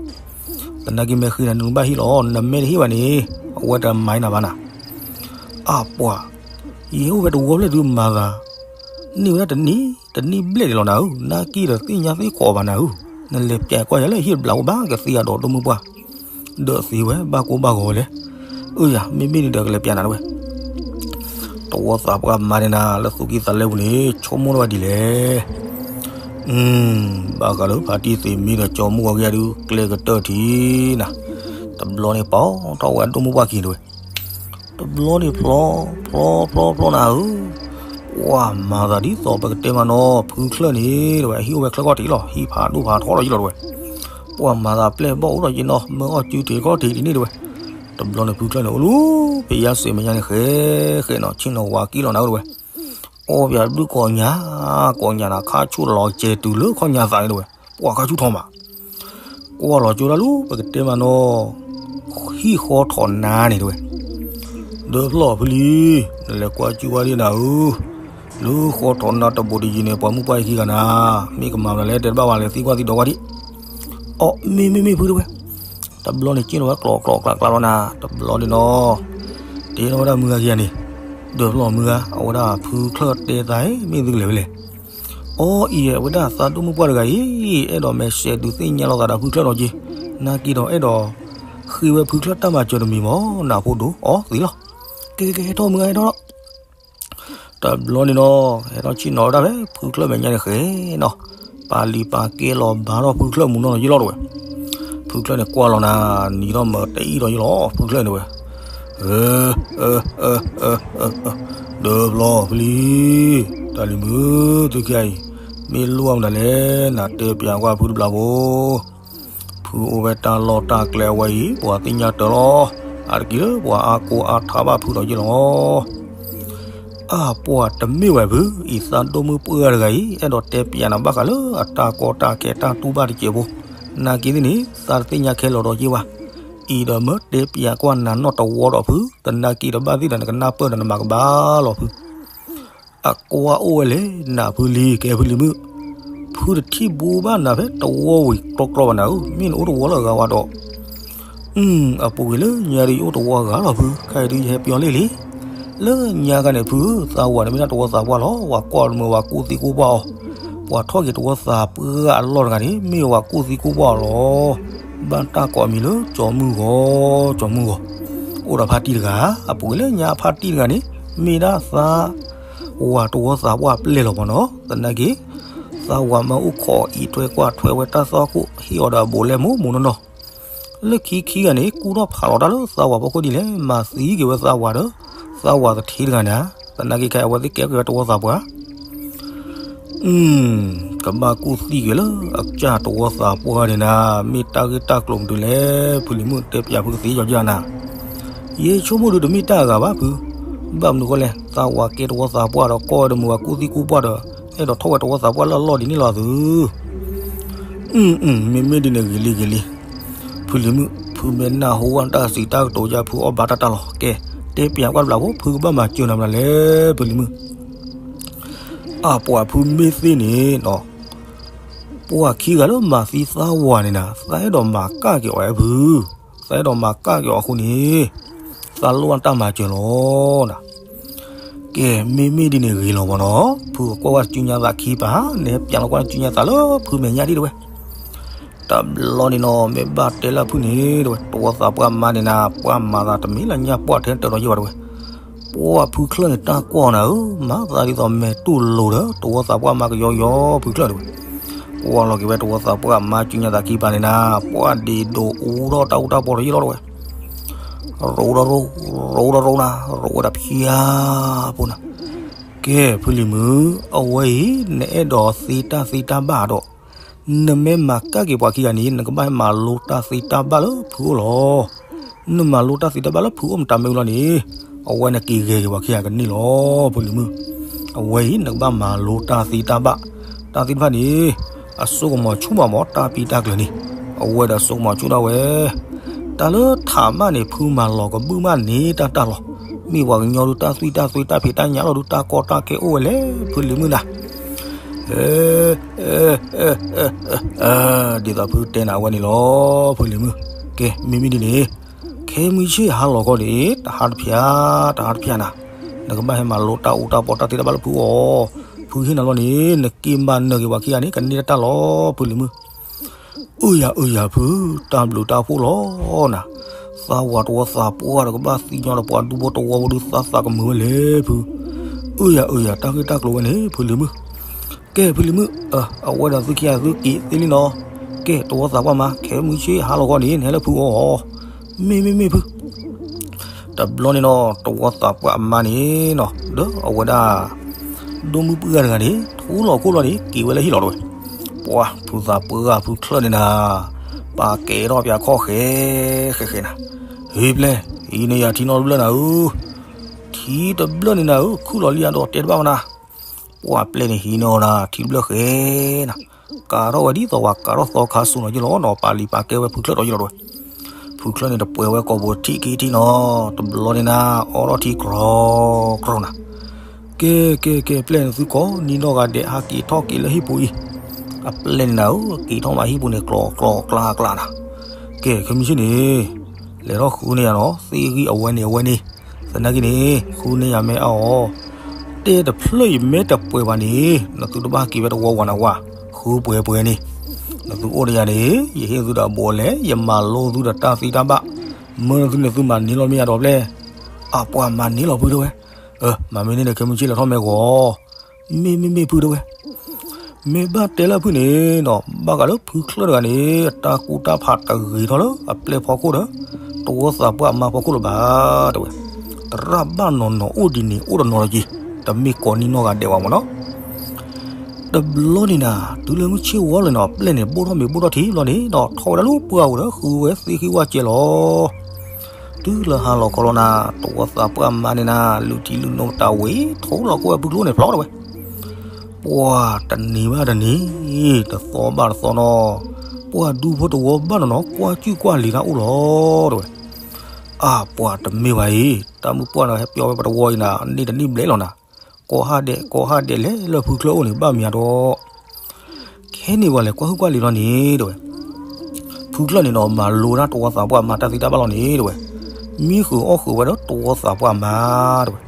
သနာ်က့မ့ၢ်ဃ့နၤနဘၣ်ဟ့ၣ်လီၤ နမ့ၢ်တဟ့ၣ်ဘၣ်န့ၣ် အဝဲတမၤနၤဘၣ်နၤ အပှၤ, ယဟဲအိၣ်ဖဲတဝီဖျၢၣ်ဒုးမၤသး, န့ၢ်ဝဲဒၣ်တနံၣ်, တနံၣ်ဘျဲၣ်ဒံးလီၤနၤဧၢ, နာ်က့ဒီးသ့ၣ်ညါသ့ၣ်ခိးဘၣ်နၤဧၢ, နလဲၤပျဲကွၢ်ယၤလၢဟံၣ်တဘျီအိၣ်ဘၣ်ကသ့အဒိးဒိၣ်မုၢ်ပှၢ်, ဒီးသ့ဝဲဘၣ်ကိၢ်ဘၣ်ဂီၤဝဲလဲၣ်, အၢယၤ မ့မ့ၢ်န့ၣ်ဒီးကလဲၤပျဲနၤတဝဲ, တဝီသးပှၢ်မါန့ၣ်နၤ လၢသူၣ်ကံၢ်သးလဲပူၤန့ၣ် ဆိကမိၣ်ထီၣ်ဝဲဒ်လဲၣ် ဘၣ်ဃးလၢဖါတံၢ်သ့မ့ၢ်ဒီးကၠီမုၢ်ဂီၤကယၤဒုး ကျဲကတၢၢ်ထံးနၤ, တဘျီန့ၣ်ပီထီၣ်ဝဲဒိၣ်မုၢ်ပှၢ်က့ၤတဝဲ, တဘျီန့ၣ်ဖျီ, ဖျီဖျီဖျီနၤဧၢ, ပှၤမၤသးဒ်သိးပကတဲမးနီၤ ဖုချၢၣ်န့ၣ်တဝဲ ဟံၣ်အိၣ်ဝဲချၢၣ်ခီၣ်ထံးလီၤ ဟံၣ်ဖးဒိၣ်ဖးထီလီၤယလီၤတဝဲ, ပှၤမၤသးပျဲၢ်ဘီၣ်အိၣ်ဒီးယနီၤ မၢအီၣ်စုထံးခီၣ်ထံးဒ်န့ၣ်တဝဲ, တဘျီန့ၣ်ဖုချၢၣ်န့ၣ် အိၣ်လူၤ ဖဲယါစ့မညါန့ၣ် ဃဲဃဲနီၤ ဆ့ၣ်နီၤဝါကံၣ်လီၤနၤဧၢတဝဲ, အီၣ်ပၠးဒုးကိးညါ, ကိးညါနၤ ခါဆူၣ်လီၤကဲတုၤလၢခီၣ်ညါသးန့ၣ်တဝဲ, ပှၤခါဆူၣ်ထီၣ်မး ကွၢ်လီၤကၠိဒၣ်လူၤ ပကတဲမးနီၤ, ဟံၣ်ဃီထီးနါန့ၣ်တဝဲ, ဒီးဖျီၣ်ဖုလံ, နလဲၤကွၢ်ကၠိဝဲဒၣ်နၤဧၢ, လၢဃီထီးနါတဘိးတယံၤန့ၣ် ပှၤမုၣ်ပှၢ်ယခံဂၤနၤ, မ့ၢ်ကမၤမနုၤလဲၣ် တဲတဘၣ်ဝဲလဲၤသံကွၢ်သံဒိးဝဲဒံး, အီၣ်မ့ၢ်မ့ၢ်မ့ၢ်ဖုတဝဲ, တဘျီန့ၣ်က့ၣ်ထီၣ်ဝဲကျီကျီကျါကျါလီၤနၤ, တဘျီန့ၣ်နီၤ, တဲထီၣ်ဝဲဒၣ်မုၢ်ဂၤခံဂၤန့ၣ်, ဒီးဘျီမုၢ်ဂၤ အဝဲဒၣ်ဖုချၢၣ်တဲသး မ့ၢ်သုကလဲၤဝဲလဲၣ်. အီအံၤ အဝဲဒၣ်သးဒိၣ်မုၢ်ပှၢ်တဂၤအံၤ အဲၣ်ဒိးမဲာ်ဆှဲးဒုးသ့ၣ်ညါလိာ်သးဒီးဖုချၢၣ်ဒီးက့, နာ်က့ဒီးအဲၣ်ဒိးဃ့ဝဲဖုချၢၣ်တၢ်မၤစၢၤတမံၤမၢ် နၢ်ဖိဒိၣ်အီသံလီၤ. ကဲကဲကဲ ဟဲထီၣ်မုၢ်ဂၤ ဟဲထီၣ်လီၤ. တဘျီန့ၣ်နီၤ ဟဲထီၣ်ဆ့ၣ်နီၤဝဲဒၣ်ဖဲဖုချၢၣ်မဲာ်ညါန့ၣ်ဃဲနီၤ, ပာ်လံာ်ပာ်ကဲလီၤဘၣ်ထီၣ်ဖုချၢၣ်မူနီၢ်နီၢ်ယ့ၢ်လီၤတဝဲ. ဖုချၢၣ်န့ၣ်ကွၢ်လီၤနၤ, နံၤထီၣ်မၤတအံၣ်ဒီးယ့ၢ်လီၤ ဖုချၢၣ်န့ၣ်ဝဲ. ဒီးဘျီဖုလံၤ, တၢ်လံၤမုၢ်သုခံဂၤအံၤ, မ့ၢ်လိၣ်အမတၤလဲၣ် နတဲပျးကွၢ်ဖုတဘျီဖိ. ဖုအိၣ်ဝဲတၢ်လီၢ်တၢ်ကျဲအဝဲအံၤ ပှၤသ့ၣ်ညါတၢ်လီၤ. အါတက့ၢ်လၢပှၤအါကိးအါထးဘၣ်ဖုဒီးယ့ၢ်လီၤ. အါပှၤတမ့ၢ်ဝဲဖု, အံၤသးဒိၣ်မုၢ်ပှၢ်တဂၤအံၤ အဲၣ်ဒိးတဲပျးနၤဘၣ်ဃးလၢအတၢ်ကီတၢ်ခဲတၢ်တူၢ်ဘၣ်တစဲးဖိ, နာ်က့သ့ၣ်န့ၣ် သးတသ့ၣ်ညါခဲလၢာ်ဒီးယ့ၢ်ဘၣ်. အံၤဒီးမ့ၢ်တဲပျးကွၢ်နၤနီၢ်တဝီဒီးဖု, တနာ်က့ဒီးဘၣ်သ့ၣ်ဒီးနကနၢ်ပၢၢ်ဒီးနမၤကဘၣ်လီၤဖု. အကွၢ်အိၣ်ဝဲလဲၣ် နၢ်ဖုလံၤ ကဲဖုလံၤမုၣ်, ဖုတထံၣ်ဘိဘၣ်နၤဖဲတဝီဝံၤကျီကျီဘၣ်နၤဧၢ, မ့ၢ်နအိၣ်တဝီလၢအဂၤဝဲဒီး အပူၤကွံာ်လၢညါဒုးယအိၣ်တဝီဂၤလီၤဖု, ခဲအံၤဒုးယဟဲပျီလံလံ. လၢညါခါန့ၣ်ဖု, သးဝၤန့ၣ်မ့ၢ်ဒၣ်တဝီသးပှၢ်လီၤ, ပှၤကွၢ်တမုာ်ဝၤကူၣ်သံကူၣ်ပှၢ်အီၤ, ပှၤထီၣ်က့ၤတဝီသးပှၢ်အလီၢ်တဂၤန့ၣ် မ့ၢ်ဝၤကူၣ်သံကူၣ်ပှၢ်အီၤလီၤ. ဘၣ်တၢ်ကိးအမံၤလၢကၠီမုၢ်ဂီၤ, ကၠီမုၢ်ဂီၤ, အိၣ်ဒီးဖါတံၢ်တဂၤ, အပူၤကွံာ်လၢညါဖါတံၢ်တဂၤန့ၣ် မ့ၢ်ဒၣ်သး ဝၤတဝီသးပှၢ်ပျဲၢ်လီၤမၢ်နီၤ, သနာ်က့ သးဝၤမၢအိၣ်ခိးအံးထွဲကွၢ်ထွဲဝဲတၢ်သွၣ်ခိၣ် ဟ့ၣ်အီၤဒီးအဘူးအလဲမူးမူးနီၢ်နီၢ်, လၢခံခံဂၤန့ၣ် ကူၣ်ထီၣ်ဖးလီၤတၢ်လၢသးဝၤဖီခိၣ်ဒ်လဲၣ်, မၤသံက့ၤဝဲသးဝၤဒီး သးဝၤသထ့တဂၤန့ၣ်ဧါ, သနာ်က့ခဲအံၤအဝဲသ့ၣ်ကဲက့ၤဝဲတဝီသးပှၢ် ကဘၣ်ကူၣ်သံက့ၤလၢအကစၢ်တဝီသးပှၢ်န့ၣ်နၤ, မ့ၢ်တၢ်ဂ့ၢ်တၢ်ကျိၤမနုၤလဲၣ်, ဖုလံၤမုၣ်တဲပျးဖုကသ့ယီၤယၤနၤ, ယဆိကမိၣ်ဒုးတမ့ၢ်တၢ်အဂၤဘၣ်ဖု, ဘၣ်မနုၤဃိလဲၣ်, သးဝၤကဲတဝီသးပှၢ်ဒီး ကိးဝဲတမုာ်ဝၤကူၣ်သံကူၣ်ပှၢ်ဒီး အဲၣ်ဒိးထီၣ်ဝဲတဝီသးပှၢ်လၢအလီၢ်ဒ်န့ၣ်လီၤသု မ့မ့ၢ်ဒ်န့ၣ်ဂ့ၤလံဂ့ၤလံ, ဖုလံၤမုၣ် ဖုမ့ၢ်နၢ်ဟူဝဲတၢ်စံးတၢ်ကတိၤယါဖုအီၣ်ဘၣ်တၢ်တၢ်လီၤ, ကဲ တဲပျးကွၢ်တဘျီဖိ ဖုကဘၣ်မၤစၢၤနၤမနုၤလဲၣ် ဖုလံၤမုၣ် အပှၤဖုမ့ၢ်သ့န့ၣ်နီၤ, ပှၤခံဂၤလၢမၤသံသးဝၤန့ၣ်နၤ, သးအဲၣ်ဒိးမၤကၣ်က့ၤအီၤဝဲဖု, သးအဲၣ်ဒိးမၤကၣ်က့ၤအီၤအဃိန့ၣ်, သးလိၣ်ဘၣ်တၢ်မၤစၢၤလီၤနၤ. ကဲ မ့မ့ၢ်ဒ်န့ၣ်ဂ့ၤလီၤမၢ်နီၤ, ဖုကကွၢ်ဝဲတစုညါသးခံပၤ, နဟဲပျးလီၤကွၢ်တစုညါသးလၢဖုမဲာ်ညါဒံးတဝဲ တဘျီန့ၣ်နီၤ မ့ၢ်ဘၣ်တဲလၢဖုန့ၣ်တဝဲ တဝီသးပှၢ်မါန့ၣ်နၤ ပှၢ်မၤသးတမ့ၢ်လၢညၣ်ပှၢ်ထဲတၢၤဒီးယ့ၢ်ဘၣ်တဝဲ, ပှၢ်ဖုချၢၣ်န့ၣ်တၢ်ကွၢ်နၤဧၢ, မၤသးဒ်သိးမဲာ်တူၢ်လိာ်ဒီး တဝီသးပှၢ်မါကယီယီဖုချၢၣ်တဝဲ, ကွၢ်လီၤက့ၤဝဲတဝီသးပှၢ်မါစုညါသးခံပၤန့ၣ်နၤ ပှၢ်ဒ့ၣ်ဒိးအူထီၣ်တၢ်အူတၢ်ပီၤဒီးယ့ၢ်လီၤတဝဲ ရိဒီးရိ, ရိဒီးရိနၤ, ရိဝဲဒၣ်ဖျါဖိနၤ, ကဲ ဖုလံၤမုၣ်, အဝဲအံၤ နအဲၣ်ဒိးသ့တၢ်သ့တၢ်ဘၣ်ဒီး, နမ့ၢ်မၤကၣ်က့ၤပှၤခံဂၤန့ၣ် နကဘၣ်ဟဲမၤလိတၢ်သ့တၢ်ဘၣ်လၢဖုအိၣ်လီၤ. နမၤလိတၢ်သ့တၢ်ဘၣ်လၢဖုအိၣ်မတၤမ့ၢ်ဝံၤလီၤန့ၣ်, အဝဲနက့ၤဂဲၤက့ၤပှၤခံဂၤကန့ၢ်လီၤ ဖုလံၤမုၣ်. အဝဲအံၤ နကဘၣ်မၤလိတၢ်သ့တၢ်ဘၣ်, တၢ်သ့တဖၣ်န့ၣ် အစိကမီၤဆူၣ်မးမး တၢ်ပံတၢ်ကျၢၤန့ၣ်, အဝဲဒီးစိကမီၤဆူၣ်ဒၣ်ဝဲ တၢ်လၢထးမးန့ၣ် ဖုမၤလီၤကဘုၣ်မးန့ၣ် တၢ်တၢ်လီၤ. မ့ၢ်ပှၤကညီဒုး တၢ်သွံၣ်တၢ်သွဲတၢ်ဖံးတၢ်ညၣ်လီၤဒုး တၢ်ကီတၢ်ခဲအိၣ်ဝဲလဲၣ် ဖုလံၤမုၣ်နၤ. ဒ်သိးဖုတဲနၤအဝဲန့ၣ်လီၤ ဖုလံၤမုၣ်. ကဲ မ့မ့ၢ်ဒ်န့ၣ်, ခဲမုၢ်ဆ့ၣ်ဟါလီၤခီန့ၣ် တဟါတဖျၢၣ်, တဟါတဖျၢၣ်နၤ, နကဘၣ်ဟဲမၤလိတၢ်အူတၢ်ပီတၢ်သ့တၢ်ဘၣ်လၢဖုအီၤ. ဖုဟ့ၣ်နၤလီၤန့ၣ် နက့ၤမၤနၢၤက့ၤပှၤခံဂၤန့ၣ် ကန့ၢ်တၢ်တၢ်လီၤ ဖုလံၤမုၣ်. အၢယၤအၢယၤဖု, တၢ်ဘျုးတၢ်ဖှိၣ်လီၤနၤ. သးဝၤတဝီသးပှၢ်ဒီးကဘၣ်သံညီဒီးပှၤဒူဖိတဝီဖိဒုးသးသးကမုာ်ဝဲလဲၣ်ဖု. အၢယၤအၢယၤ တၢ်ဂ့ၢ်တၢ်ကျိၤဝဲန့ၣ် ဖုလံၤမုၣ်. ကဲ ဖုလံၤမုၣ်, အဝဲဒီးသုခံဂၤသုက့ၤသ့လံနီၤ. ကဲ တဝီသးပှၢ်မါ ခဲမုၢ်ဆ့ၣ်ဟါလီၤခီန့ၣ် နဟဲလၢဖုအီၤ. မ့ၢ်မ့ၢ်မ့ၢ်ဖု တဘျီန့ၣ်နီၤ တဝီသးပှၢ်အမါန့ၣ်နီၤ ဒီးအဝဲဒၣ် ဒိၣ်မုၢ်ပှၢ်တဂၤန့ၣ် ထူလီၤခိၣ်လီၤန့ၣ် က့ၤဝဲလၢဟံၣ်လီၤတဝဲ. ပှၤဖုသးပှၢ်ဖုချၢၣ်န့ၣ်နၤ ပာ်ကဲထီၣ်ပၠးခီၣ်ဃဲဃဲဃဲနၤ. ဟ့ၣ်ပျဲၢ် ဟံးန့ၢ်ယၤထံနီတဘျၢၣ်နၤဧၢ. ထံတဘျၢၣ်န့ၣ်နၤဧၢ ခုၣ်လီၤလံယၤဒီးတဲတဘၣ်မနၤ. ပှၢ်ပျဲၢ်န့ၣ်ဟံးန့ၢ်အီၤနၤ ထံတဘျၢၣ်ဃဲနၤ. ကးထီၣ်ဝဲဒ်သိးပှၤကးထီၣ်သီခါဆူနီၤယ့ၢ်လီၤနီၤ ပာ်လံၤပာ်ကဲဝဲဖုချၢၣ်ဒီးယ့ၢ်လီၤတဝဲ. ဖုချၢၣ်န့ၣ်တပှဲၤဝဲကိာ်ပူၤထံၣ်ခံထံၣ်နီၤ တဘျီန့ၣ်နၤ အီထီၣ်ထံကြီကြီနၤ. ကဲကဲကဲ ပျဲၢ်န့ၣ်သုကိးနံၤနီၢ်ဂၤဒဲး ဟးက့ၤထီၣ်က့ၤလၢဟံၣ်ပူၤအံၤ. အပျဲၢ်န့ၣ်နၤဧၢ က့ၤထီၣ်မးဟံၣ်ပူၤန့ၣ် ကျီကျီကျါကျါနၤ. ကဲ ခဲမုၢ်ဆ့ၣ်န့ၣ် လဲၤထီၣ်ဃုန့ၢ်ယၤနီၤ သ့ၣ်ဂံၢ်အဝဲန့ၣ်အဝဲန့ၣ်, သနာ်က့န့ၣ် ဃုန့ၢ်ယၤမ့ၢ်အါအီၤ, တဲတဖျၢၣ်အံၤမ့ၢ်တပှဲၤဘၣ်န့ၣ် နသုတဘၣ်က့ၤဝဲတဝီဝၤနဝၤ, ဃုပှဲၤပှဲၤန့ၣ်, နသုအိၣ်ဒီးယၤန့ၣ် ယဟ့ၣ်သုဒီးအဘူးအလဲ, ယမၤလိသုဒီးတၢ်သံတၢ်ဘၣ်, မၢနသုန့ၣ်သုမၤန့ၢ်လီၤမ့ၢ်ယၤဒီးပျဲၢ်, အပှၤမၤန့ၢ်လီၤဖုတဲဝဲ, မၤမ့ၢ်န့ၣ်ဒီး ခဲမုၢ်ဆ့ၣ်လဲၤထီၣ်မ့ၢ်ဂီၤ မ့မ့ၢ်မ့ၢ်ဖုတဲဝဲ, မ့ၢ်ဘၣ်တဲလၢဖုန့ၣ်ဒီး ဘၣ်ဃးလၢဖုချၢၣ်တဂၤန့ၣ် တၢ်ကူတၢ်ဖးတဂ့ၤထီၣ်လၢအပျဲၢ်ဖီခိၣ်ဒီး တဝီသးပှၢ်အမါဖီခိၣ်လၢၤဘၣ်တဲဝဲ, သရၣ်ဘၣ်နီၢ်နီၢ်အိၣ်ဒ်န့ၣ် အိၣ်တနီၤလီၤက့ၤ, တမ့ၢ်ကိးနံၣ်နီၢ်ဂၤဒဲးဘၣ်မ့ၢ်နီၤ တဘျီန့ၣ်နၤ တုၤလၢမုၢ်ဆ့ၣ်ဝီလၢၤနီၤ ပျဲၢ်န့ၣ် ဘိၣ်ထီၣ်မ့ၤဘိၣ်ထီၣ်ထံဘျီန့ၣ်ဒီး ထီၣ်ဝဲဒၣ်လၢပှၢ်ပူၤဒီး ဃုဝဲသ့ၣ်ဃံဝၣ်စဲးလီၤ. တုၤလၢဟါလီၤခီလီၤနၤ တဝီသးပှၢ်မါန့ၣ်နၤ လုၢ်ထံလုၢ်နိတၢ်ဝံၤ ထိလီၤကီၢ်ဝဲဖုချၢၣ်န့ၣ်ဖျီတဲဝဲ, ပှၤတနံၤဘၣ်တနံၤ တသီဘၣ်တသီနီၤ, ပှၤဒူဖိတဝီဘၣ်နီၢ်နီၢ် ကွၢ်ကၠူၣ်ကွၢ်လံၤတၢ်အိၣ်လီၤတဲဝဲ, အါပှၤတမ့ၢ်ဘၣ်အံၤ တၢ်မုၢ်ပှၢ်န့ၣ် ဟဲပျီဝဲပတဝီအံၤနၤ န့ၢ်တနံၣ်ဘျဲၣ်လီၤနၤ, ကိးဟါဒဲး ကိးဟါဒဲးလဲၤလၢဖုချၢၣ်အိၣ်န့ၣ် ဘၣ်မံၤဒီး ခဲန့ၣ်ပှၤလဲၤကွၢ်ဟုၣ်ကွၢ်လံၤလီၤန့ၣ်တဲဝဲ, ဖုချၢၣ်န့ၣ်ဒီး မၤလိတၢ်တဝီသးပှၢ်မါတၢ်သံတၢ်ဘၣ်လီၤန့ၣ်တဲဝဲ, မံဃုာ်အီၣ်ဃုာ်ဝဲဒီးတဝီသးပှၢ်မါတဲဝဲ,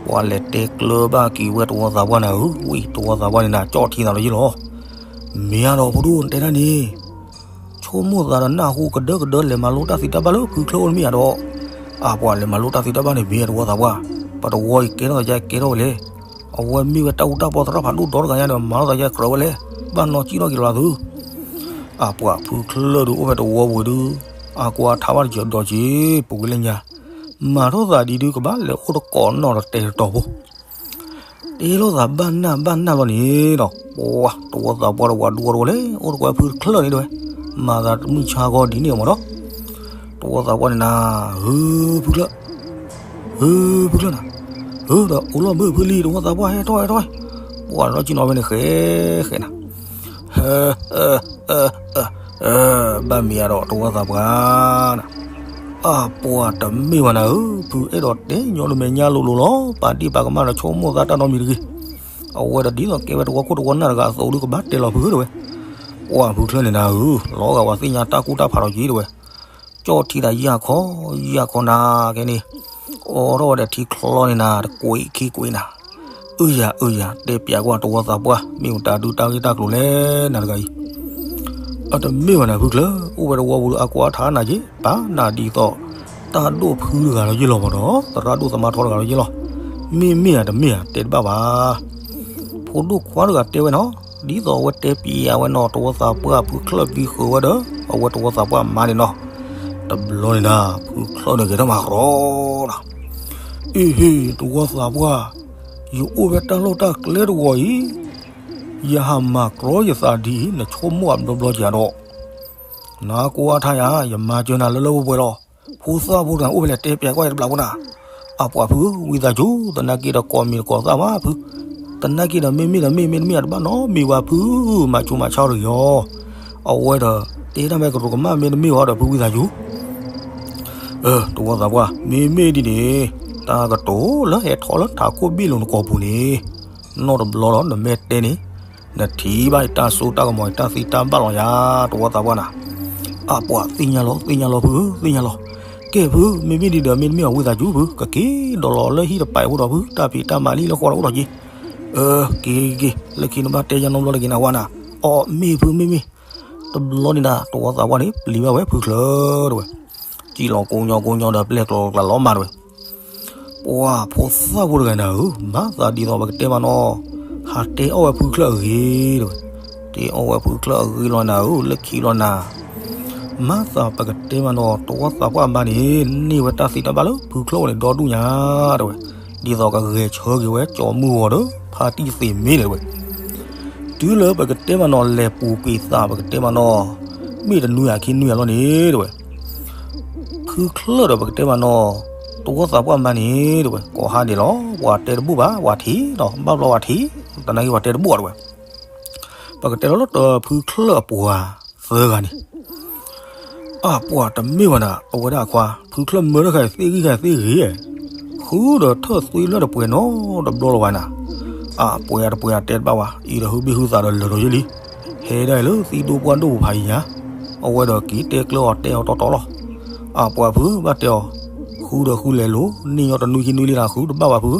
ပှၤလဲၤတဲကျၢၤဘၣ်က့ၤဝဲတဝီသးပှၢ်န့ၣ်ဧၢ, ဝံၤတဝီသးပှၢ်န့ၣ်နၤ ကၠီၣ်ထံသးလီၤယ့ၢ်လီၤ, မ့ၢ်အါဒီးဖိဒိၣ်တဲဒၣ်န့ၣ် ဆိကမိၣ်သးဒီးနၢ်ဟူကဒၢကဒၢလဲၤမၤလိတၢ်သံတၢ်ဘၣ်လၢဖုချၢၣ်အိၣ်န့ၣ်မ့ၢ်ယၤဒီး, အါပှၤလဲၤမၤလိတၢ်သံတၢ်ဘၣ်န့ၣ်မ့ၢ်တဝီသးပှၢ်, ပတဝီအံၤကဲထီၣ်သးယါကဲထီၣ်ဝဲလဲၣ်, အဝဲမ့ၢ်ဝဲတၢ်အူတၢ်ပီသရၣ်ဖးဒိၣ်ဒီတဂၤညါဒီး မၤလိသးယါကြၢးဝဲလဲၣ်, ဘၣ်နီၢ်ကံၣ်ထီၣ်က့ၤလီၤသု, အါပှၤဖုချၢၣ်ဒုးအိၣ်ဖဲတဝီပူၤဒုး, အါကွၢ်ထါဘၣ်တကၢၤဒီးက့ၤ ပူၤကွံာ်လၢညါ, မၤထီၣ်သးဒ်ဒုးကဘၣ်လဲၤအိၣ်တကိးနီၣ်ဒီးတဲတတီၤဖိ တဲလိာ်သးဘၣ်နၢ်ဘၣ်နၢ်လီၤန့ၣ်ဒီး ပှၤတဝီသးပှၢ်တဝီဒူဝီတဝီလဲၣ် အိၣ်တကိးဖုချၢၣ်န့ၣ်တဲဝဲ, မၤသးတမုၢ်ဆါဂီၢ်ဒ်န့ၣ်မ့ၢ်ဒီး, တဝီသးပှၢ်န့ၣ်နၤ, ဟု ဖုချၢၣ်, ဟု ဖုချၢၣ်နၤ, ဟုဒီးအိၣ်လီၤဘၢၣ်ဖုလံ တဝီသးပှၢ်ဟဲထီၣ်ဟဲထီၣ်, ပှၤလီၤကံၣ်နီၤဖဲန့ၣ်ဃဲဃဲနၤ ဘၣ်မ့ၢ်အါဒီးတဝီသးပှၢ်နၤ, အါပှၤတမ့ၢ်ဘၣ်နၤဧၢ, ဖုအဲၣ်ဒိးတဲညီနုၢ်မဲာ်ညါလိၤလိၤလီၤ, ပာ်ဒံၣ်ပာ်ကမၣ်ဒီးဆိကမိၣ်သးတၢ်နီတမံၤတဂ့ၤ, အဝဲဒီးဒ်သိးကဲဝဲတဝီခိၣ်တဝီနၢ်တဂၤအသိးဒုးကဘၣ်တဲလီၤဖုဧၢတဲဝဲ, ပှၤဖုချၢၣ်န့ၣ်နၤဧၢ, လီၤဂာ်ပှၤသ့ၣ်ညါတၢ်ကူတၢ်ဖးဒီးက့ၤတဲဝဲ ကၠီၣ်ထံသးယၢ်ခီ ယၢ်ခီနၤကဲန့ၣ်, အိးထီၣ်ဝဲဒီးထံချီန့ၣ်နၤ တကွံာ်ခံကွံာ်နၤ, အၢယၤအၢယၤ တဲပျးကွၢ်တဝီသးပှၢ် မ့ၢ်မတၤဒုးတၢ်ဂ့ၢ်တၢ်ကျိၤလဲၣ်နၤတဂၤအံၤ, အတမ့ၢ်ဘၣ်နၤဖုချၢၣ်, အိၣ်ဝဲတဝီပူၤဒီးအကွၢ်ထါနၤက့ၤ ပာ်နၤဒ်သိး တၢ်ဒိၣ်ဖုတဂၤလီၤယ့ၢ်လီၤမ့ၢ်ဒီး သရၣ်ဒိၣ်သမါထီတဂၤလီၤယ့ၢ်လီၤ, မ့မ့ၢ်ဧါတမ့ၢ်ဧါ တဲတဘၣ်ဘၣ် ဖိဒိၣ်ခွါတဂၤတဲဝဲနီၤ, ဒ်သိးအဝဲတဲပျးဝဲနီၤ တဝီသးပှၢ်ဖုချၢၣ်ဘံဃုာ်ဝဲဒီး အဝဲတဝီသးပှၢ်မါန့ၣ်နီၤ, တဘျီန့ၣ်နၤ ဖုချၢၣ်န့ၣ်ဂဲၤထီၣ်မၤရီနီၤ, အ့ဟ့ တဝီသးပှၢ်, ယအိၣ်ဖဲတၢ်လီၢ်တၢ်ကျဲတဝီအံၤ, ယဟးမၤကြီယသးဒ်အံၤ နဆိကမိၣ်အဘျီဘျီကဒီး, နကွၢ်ထါယၤ ယမၤစၢၤနၤလၢလၢပှဲၤပှဲၤလီၤ, ဖိသၣ်ဖိတဂၤအိၣ်ဖဲလဲၣ် တဲပျးကွၢ်ယတဘျးဖိနၤ, အပှၤဖု ဝံသးစူၤ သနာ်က့ဒီးကိးမံၤတကိးသၣ်ဘၣ်ဖု, သနာ်က့ဒီးမ့မ့ၢ်ဒီးမ့ၢ် မ့တမ့ၢ်ဒီးတဘၣ်နီတမံၤဘၣ်ဖု, မၤဆူးမၤဆါတဂ့ၤအီၤ, အဝဲဒီး တဲတၢ်မ့ၢ်ကတိၤကမၣ်မ့တမ့ၢ်ဘၣ်ဒီးဖုဝံသးစူၤ တဝီသးပှၢ် မ့မ့ၢ်ဒ်န့ၣ် တၢ်ကတိၤလၢဟဲထီၣ်လၢထးခိၣ်ဘ့ၣ်လိၤနကိာ်ပူၤန့ၣ် နီၢ်တဘျီလီၤ နမ့ၢ်တဲန့ၣ် နထံၣ်ဘၣ်တၢ်စိတၢ်ကမီၤ တၢ်သံတၢ်ဘၣ်လီၤယၤ တဝီသးပှၢ်နၤ, အပှၤသ့ၣ်ညါလီၤ သ့ၣ်ညါလီၤဖုဧၢ သ့ၣ်ညါလီၤ, ကဲဖု မ့မ့ၢ်ဒ်ဒီးမ့တမ့ၢ်အီၤဝံသးစူၤဖု ကက့ၤဒီးလီၤလၢဟံၣ်တပၤအအိၣ်ဒီးဖု တၢ်ဖံးတၢ်မၤလံလၢဃီဒီးအိၣ်ဒီးက့ၤ, အၢ က့ၤက့ၤ လၢခံနဘၣ်တဲယါနီတဘျီတဂ့ၤနဝါနၤ, အီ မ့ၢ်ဖုမ့ၢ်မ့ၢ် တဘျီန့ၣ်နၤ တဝီသးပှၢ်န့ၣ် ပျံၤဘၣ်ဝဲဖုချၢၣ်တဝဲ, စံၣ်လီၤကိညီကိညီဒီးပျဲၢ်ကျီၤကျါလီၤမးတဝဲ, ပှၤဖိသၣ်ဖိတဂၤနၤဧၢ မၤသးဒ်သိးပကတဲမးနီၤ, ဟးတဲအီၣ်ဝဲဖုချၢၣ်အဂ့ၤတဝဲ, တဲအီၣ်ဝဲဖုချၢၣ်အဂ့ၤလီၤနၤဧၢ လၢခံလီၤနၤ, မၤသးပကတဲမးနီၤ တဝီသးပှၢ်မါန့ၣ် န့ၢ်ဝဲတၢ်သံတၢ်ဘၣ်လၢဖုချၢၣ်အိၣ်န့ၣ် ဒီဒူၣ်ညါတဝဲ, ဒ်သိးကဂဲၤဆၢက့ၤဝဲကၠီမုၢ်ဂီၤဒီး ဖါတံၢ်သ့ၣ်မ့ၢ်လဲၣ်တဝဲ တုၤလၢပကတဲမးနီၤ လဲၤပူၤကွံာ်သး ပကတဲမးနီၤ, မ့ၢ်တနွံအခံနွံအလီၢ်န့ၣ်တဝဲ, ဖုချၢၣ်ဒီးပကတဲမးနီၤ, တဝီသးပှၢ်မါန့ၣ်တဝဲ ကိးဟါဒဲးလီၤ ပှၤတဲတဘူၣ်ဘၣ် ပှၤထံၣ်ဒီး ဘၣ်ဘျီပှၤထံၣ်, တနာ်က့ပှၤတဲတဘူၣ်အီၤတဝဲ, ပကတဲလီၤလၢတဖုချၢၣ်အပှၤသၢဂၤန့ၣ် အပှၤတမ့ၢ်ဘၣ်နၤ အဝဲဒၣ်အခွါ ဖုချၢၣ်မၢတၢ်ခါအံၤ သ့ၣ်ဂံၢ်ခါအံၤသ့ၣ်ဂ့ၤ, ဃုဒီးထၢၣ်သွံလၢတပှဲၤနီတဘျီလၢၤဘၣ်နၤ, အပှဲၤအတပှဲၤအတဲတဘၣ်ဝဲ အံၤဒီးဟုဘ့ၣ်ဟုသးဒီးလၢာ်ဒီးယဲလံ, ဟဲဒၣ်အံၤလၢသံဒိၣ်ပှၢ်ဒိၣ်ဖးယံၤညါ, အဝဲဒီးက့ၤတဲကျၢၤအီၤတဲအီၤတီတီလီၤ. အပှၤဖုဘၣ်တဲအီၤ, ဃုဒီးဃုလဲၤလိၤ, န့ၢ်ညီတနွံခံနွံလံနၤ ဃုတဘၣ်ဘၣ်ဖု,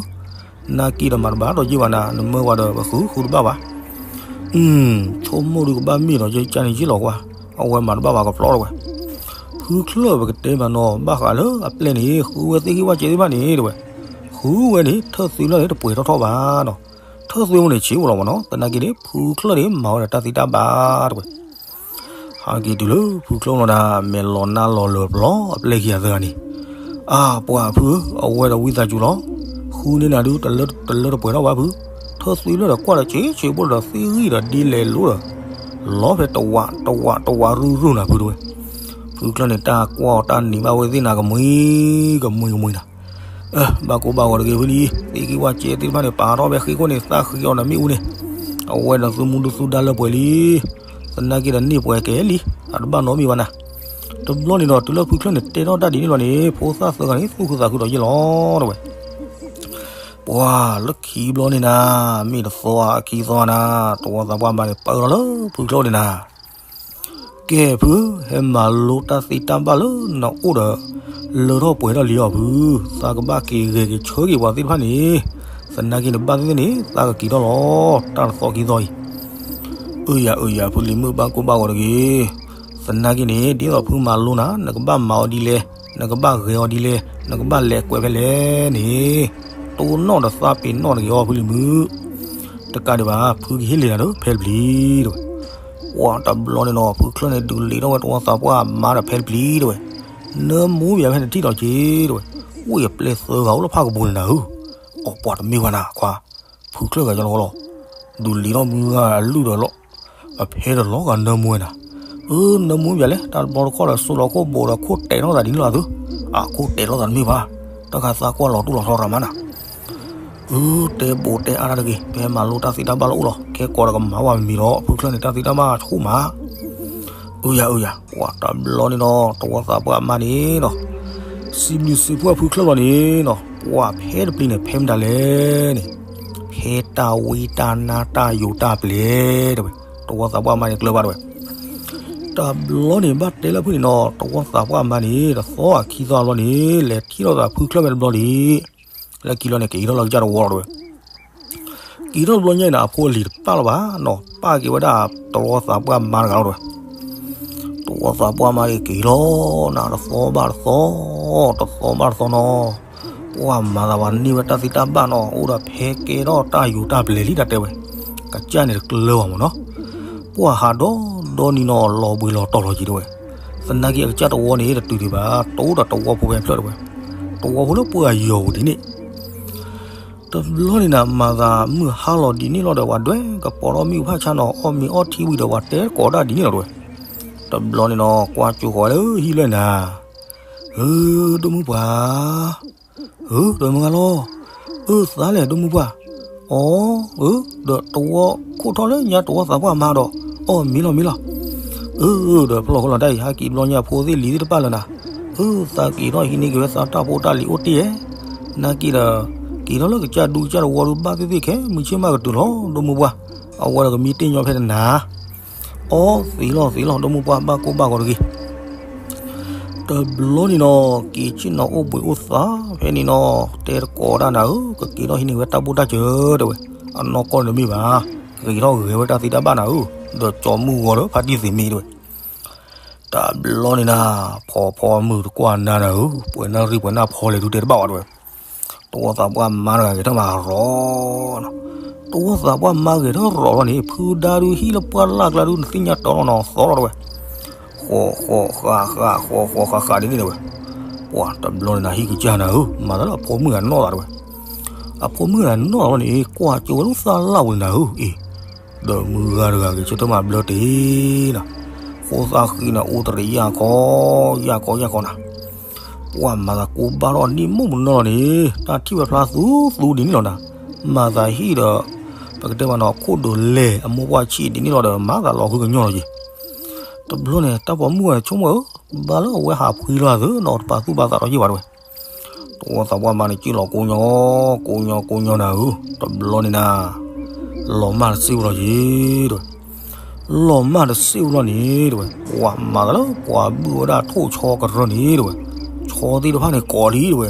နာ်က့ဒီးမၤတဘၣ်ဒီးယ့ၢ်ဘၣ်နၤ နမၢဝဲဒီးပဃုဃုတဘၣ်ဘၣ်. ဆိကမိၣ်ဒုးကဘၣ်မ့ၢ်ဒီး ယကန့ၣ်ယ့ၢ်လီၤကွၢ်, အဝဲမၤတဘၣ်ဘၣ်ကဖျီထီၣ်ဝဲ. ဖုချၢၣ်ပကတဲမးနီၤ ဘၣ်ဃးလၢအပျဲၢ်န့ၣ် ဃုဝဲသ့ၣ်ဂ့ၢ်ဝဲစဲးသ့ၣ်တဖၣ်န့ၣ် တဲဝဲ, ဃုဝဲန့ၣ် ထၢၣ်သွံလီၤန့ၣ် တပှဲၤထီၣ်ထီၣ်ဘၣ်နီၤ, ထၢၣ်သွံမ့ၢ်န့ၣ်ဆံးအိၣ်လီၤမးနီၤ, သနာ်က့န့ၣ် ဖုချၢၣ်န့ၣ် မၤဝဲဒီးတၢ်သ့တၢ်ဘၣ်တဲဝဲ. ဟဲက့ၤတုၤလၢဖုချၢၣ်လီၤဒၣ် မဲာ်လီၤနါလီၤလၢပျီအပျဲၢ်ခံဂၤသၢဂၤန့ၣ်, အပှၤဖု, အဝဲဒီးဝံသးစူၤလီၤ, ဃုန့ၢ်နၤဒုး တလၢတပှဲၤထီၣ်ဘၣ်ဖု, ထၢၣ်သွံလီၤဒီးကွၢ်ဒီးဆံးဆံးဖိဒီးသ့ၣ်ဂံၢ်ဒီးဒ်လဲၣ်လိၤဒီး လီၤဖဲတဝးတဝးတဝးရုၢ်ရုၢ်နၤဖုတဲဝဲ. ဖုချၢၣ်န့ၣ် တၢ်ကွၢ်အီၤတၢ်နံၤဘၣ်ဝဲသ့ၣ်နၤ ကမှံကမှံနၤ ဘၣ်ကိၢ်ဘၣ်ဂီၤတဂ့ၤဖုလံ, သ့ၣ်ဂံၢ်ဝၣ်စဲးသ့ၣ်တဖၣ်န့ၣ် ပာ်ထီၣ်ဖဲဃ့ခိၣ်န့ၣ် သၣ်ဃံအီၤဒီးမ့ၣ်အူန့ၣ်, အဝဲဒီးသုမူဒုးသူဒါလၢပှဲၤလံ, သနာ်က့ဒီးန့ၢ်ပှဲၤကဲလံ, အတဘၣ်နီတမံၤဘၣ်နၤ. တဘျီန့ၣ်ဒီး တုၤလၢဖုချၢၣ်န့ၣ် တဲထီၣ်တၢ်ဒ်န့ၣ်လီၤန့ၣ် ဖိသၣ်သၢဂၤန့ၣ် သူၣ်ခုသးခုဒီးယ့ၢ်လီၤတဲဝဲ. ပှၤလၢခံဘျီန့ၣ်နၤ, မ့ၢ်တသီအခံသီနၤ, တဝီသးပှၢ်မါန့ၣ် ပၢၢ်ထီၣ်လၢဖုချၢၣ်န့ၣ်နၤ ကဲဖု, ဟဲမၤလိတၢ်သ့တၢ်ဘၣ်လၢနအိၣ်ဒီး လၢထီၣ်ပှဲၤထီၣ်လံအီၤဖု, သးကဘၣ်က့ၤဂဲၤက့ၤဆၢက့ၤပှၤသ့ၣ်တဖၣ်န့ၣ်, သနာ်က့နဘၣ်သ့ၣ်သ့ၣ်န့ၣ် သးကက့ၤထီၣ်လီၤ, တၢ်တသီခံသီအံၤ. အၢယၤအၢယၤ ဖုလံၤမုၣ်ဘၣ်ကိၢ်ဘၣ်ဂီၤတဂ့ၤ, သနာ်က့န့ၣ် ဒ်သိးဖုမၤလိနၤ နကဘၣ်မၤအီၤဒ်လဲၣ်, နကဘၣ်ဂဲၤအီၤဒ်လဲၣ်, နကဘၣ်လဲၤကွဲးဖဲလဲၣ်န့ၣ်, တိၢ်နီၣ်ဒီးသးပ့ၤနီၣ်တဂ့ၤအီၤဖုလံၤမုၣ် တကးဒံးဘၣ် ဖုကဟ့ၣ်လံနၤဒီး ဖဲတပျံၤတဲဝဲ. ပှၤတဘျီန့ၣ်နီၤ ဖုချၢၣ်န့ၣ် ဒုးလံာ်ထီၣ်ဝဲတဝီသးပှၢ်မါဒီး ဖဲတပျံၤတဲဝဲ, နၢမူဘၣ်ဖဲနထံၣ်လီၤက့ၤတဲဝဲ, အိၣ်ယပျဲၢ်သၢဂၤအိၣ်လၢဖၣ်ကပူၤန့ၣ်နၤဧၢ, အိၣ်ပှၤတမ့ၢ်ဘၣ်နၤခွါ, ဖုချၢၣ်ဂၤကလီလီၤ, ဒုးလံာ်ထီၣ်မုၢ်ဂၤအလုၢ်ဒီးလီၤ, အဖဲဒီးလီၤဂာ်နၢမူဝဲနၤ, အၢ နၢမူဘၣ်လဲၣ်, တၢ်တဘျီတခီၣ်ဒီး စိလီၤခိၣ်ဘိးဒီးခိၣ်တဲာ်ထီၣ်သးဒ်န့ၣ်လီၤသု, အခိၣ်တဲာ်ထီၣ်သးတမ့ၢ်ဘၣ်, တၢ်ခါသးကွၢ်လီၤတူၢ်လီၤထီရၤမးနၤ အၢ တဲဘိးတဲအါတၢ်တဂ့ၤ, ဖဲမၤလိတၢ်သ့တၢ်ဘၣ်လၢအိၣ်လီၤ, ခဲကိးဒီးကမၤဝဲမံၤဒီး ဖုချၢၣ်န့ၣ် တၢ်သ့တၢ်ဘၣ်ဆူၣ်မး. အၢယၤအၢယၤ, ပှၤတဘျီန့ၣ်ဒီး တဝီသးပှၢ်မါန့ၣ်ဒီး စံးဘျုးစံးဖှိၣ်ဖုချၢၣ်လီၤန့ၣ်ဒီး ပှၤဖဲတပျံၤန့ၣ် ဖဲမတၤလဲၣ်န့ၣ်, ဖဲတၢ်ဝံတၢ်နါတၢ်ယိာ်တၢ်ပျဲၤတဲဝဲ, တဝီသးပှၢ်မါန့ၣ်ကျၢၤဘၣ်တဲဝဲ. တဘျီန့ၣ် ဘၣ်တဲလၢဖုန့ၣ်နီၤ, တဝီသးပှၢ်မါန့ၣ် တသီအခံသီအဘျီန့ၣ် လဲၤထံၣ်လိာ်သးဖုချၢၣ်ဝဲတဘျီလံ. လၢခံလီၤန့ၣ် က့ၤထီၣ်လၢကစၢ်တဝီလီၤတဲဝဲ. က့ၤထီၣ်တဘျီညါအံၤန့ၣ် အဖိအလံၤတပာ်လီၤဘၣ်နီၤ, ပာ်က့ၤဝဲဒၣ်တဝီသးပှၢ်မါတဂၤလီၤတဲဝဲ. တဝီသးပှၢ်မါန့ၣ်က့ၤလီၤနၤ တသီဘၣ်တသီ, တသီဘၣ်တသီနီၤ, ပှၤမၤသးပှၤန့ၢ်ဝဲတၢ်သ့တၢ်ဘၣ်နီၤ, အိၣ်ဒီးဖဲကဲထီၣ်တၢ်ယိာ်တၢ်ပျဲၤလံတၢ်တဲဝဲ. ကစၢ်န့ၣ်တကျၢၤဘၣ်မးနီၤ, ပှၤဟးဒီဒီနံၤနီၤ လီၤဘှံးလီၤတီၤလီၤက့ၤတဲဝဲ. သနာ်က့အကစၢ်တဝီန့ၣ် တတုၤဒံးဘၣ်, တအိၣ်ဒီးတဝီဖိဖဲဖျၢၣ်တဲဝဲ, တဝီဖိလၢပှၤယီၤပူၤဒ်န့ၣ် တဘျီန့ၣ်နၤ မၤသးမုၢ်ဟါလီၤဒ်န့ၣ်လီၤဒီး ပှၤဒွဲၣ်ကပီၤထီၣ်မ့ၣ်အူဖးဆါနီၤ, အီၣ်မ့ၤအီထံဝံၤဒီး ပှၤတဲကိးဒၣ်ဒ်န့ၣ်လီၤတဲဝဲ. တဘျီန့ၣ်နီၤ ကွၢ်ကၠိဃီၤလၢဟံၣ်လၢနၤ, ဧၢ ဒိၣ်မုၢ်ပှၢ်, ဧၢ ဒီးမုၢ်ဂၤလီၤ, အၢ သးလဲၣ် ဒိၣ်မုၢ်ပှၢ်, အီ ဧၢ ဒီးတဝီခိၣ်ထီၣ်လၢညါတဝီသးပှၢ်မါဒီး, အီၣ်မ့ၤလီၤမ့ၤလီၤ, အၢ ဒီးဖျီၣ်ဃီလီၤတၢ်အံၤ ဟဲက့ၤဘျီညါဖိသ့ၣ်လံၤသ့ၣ်တဖၣ်လၢနၤ, အၢ သးက့ၤထီၣ်ဟံးန့ၢ်က့ၤဝဲသးတၢ်ဖိတၢ်လံၤအိၣ်တ့ၢ်ဧဲ, နာ်က့ဒီး က့ၤထီၣ်လၢကစၢ်ဒူကစၢ်တဝီဒုးဘၣ်သ့ၣ်သ့ၣ်ခဲ မုၢ်ဆ့ၣ်မးကတုၤလီၤ ဒိၣ်မုၢ်ပှၢ်, အဝဲဒီးကမံတ့ၢ်ညီဖဲတနၤ အီ သ့လီၤသ့လီၤ ဒိၣ်မုၢ်ပှၢ်ဘၣ်ကိၢ်ဘၣ်ဂီၤတဂ့ၤ. တဘျီန့ၣ်နီၤ က့ၤဆ့ၣ်နီၤအိၣ်ဘှံးအိၣ်သါဖဲန့ၣ်နီၤ တဲတကိးဒၣ်နၤဧၢ ကက့ၤထီၣ်ဟံးန့ၢ်ဝဲတၢ်ဘိၣ်တၢ်စၢၤတဲဝဲ, အနီၢ်ကီၢ်န့ၣ်တမ့ၢ်ဘၣ်, ကက့ၤထီၣ်ဂဲၤဝဲတၢ်သ့တၢ်ဘၣ်နၤဧၢ, ဒီးကၠီမုၢ်ဂီၤဒီးဖါတံၢ်သ့ၣ်မ့ၢ်တဲဝဲ. တဘျီန့ၣ်နၤ ဖီဖီမုၢ်တကွၢ်နၤနၤဧၢ, ပှဲၤနၣ်ရံၣ်ပှဲၤနၣ်ဖီလဲၣ်ဒုးတဲတဘၣ်ဝဲတဲဝဲ. တဝီသးပှၢ်မါတဂၤဂဲၤထီၣ်မၤရီနီၤ, တဝီသးပှၢ်မါဂဲၤထီၣ်ရီလီၤန့ၣ် ဖုဒါဒုးဟံၣ်လၢပှၢ်လၢ်ကျါဒုး နသ့ၣ်ညါတီၤလီၤနီၤ သီလီၤတဲဝဲ, ဃီဃီဃာဃာဃီဃီဃာဃာဒ်န့ၣ်တဲဝဲ. ပှၤတဘျီန့ၣ်နၤဟံၣ်ကစၢ်နၤဧၢ, မၤသးလၢအဖိမုၣ်ဂၤနီၢ်သးတဲဝဲ. အဖိမုၣ်ဂၤနီၢ်လီၤန့ၣ် ကွၢ်ကၠိဝဲလၢသၣ်လၢ်ဝဲနၤဧၢ, အ့ ဒီးမုၢ်ဂၤတဂၤဂဲၤဆၢထၢၣ်မၤဘျၢတ့ၢ်နၤ, ဃိသးဃံနၤအိၣ်တရံးယၢ်ခီ, ယၢ်ခီယၢ်ခီနၤ ပှၤမၤသးကိးဘၣ်ထီၣ်နံၣ်မုၢ်မနီၤလီၤန့ၣ် တၢ်ထံၣ်ဝဲဖျါသူသူဒ်န့ၣ်လီၤနၤ, မၤသးဟံၣ်ဒီး ပကတဲမးနီၤ ခိၣ်ဒိးလဲၢ်အမိၢ်ပှၢ်ဆံးဒ်န့ၣ်လီၤဒီး မၤသးလီၤဃုကညီလီၤက့ၤ. တဘျီန့ၣ် တၢ်ပိာ်မုၣ်ဂၤဆိကမိၣ်ဧၢ, ဘၣ်လၢအဝဲဟးဖှံလီၤသၢနီၤ တပာ်သူၣ်ပာ်သးဒီးယ့ၢ်ဘၣ်တဲဝဲ. တဝီသးပှၢ်မါန့ၣ် ကၠံၣ်လီၤကိးညီ, ကိးညီကိးညီနၤဧၢ, တဘျီန့ၣ်နၤ လီၤမၢ်တစ့ၢ်ဝဲလီၤက့ၤတဲဝဲ. လီၤမၢ်တစ့ၣ်ဝဲလီၤန့ၣ် တဲဝဲ, ပှၤမၤသးလၢပှၤဘုၣ်ဝဲဒၣ်ထိၣ်ဆီကရၢန့ၣ် တဲဝဲ, ဆီသ့ၣ်တဖၣ်န့ၣ်ကိးလံ တဲဝဲ,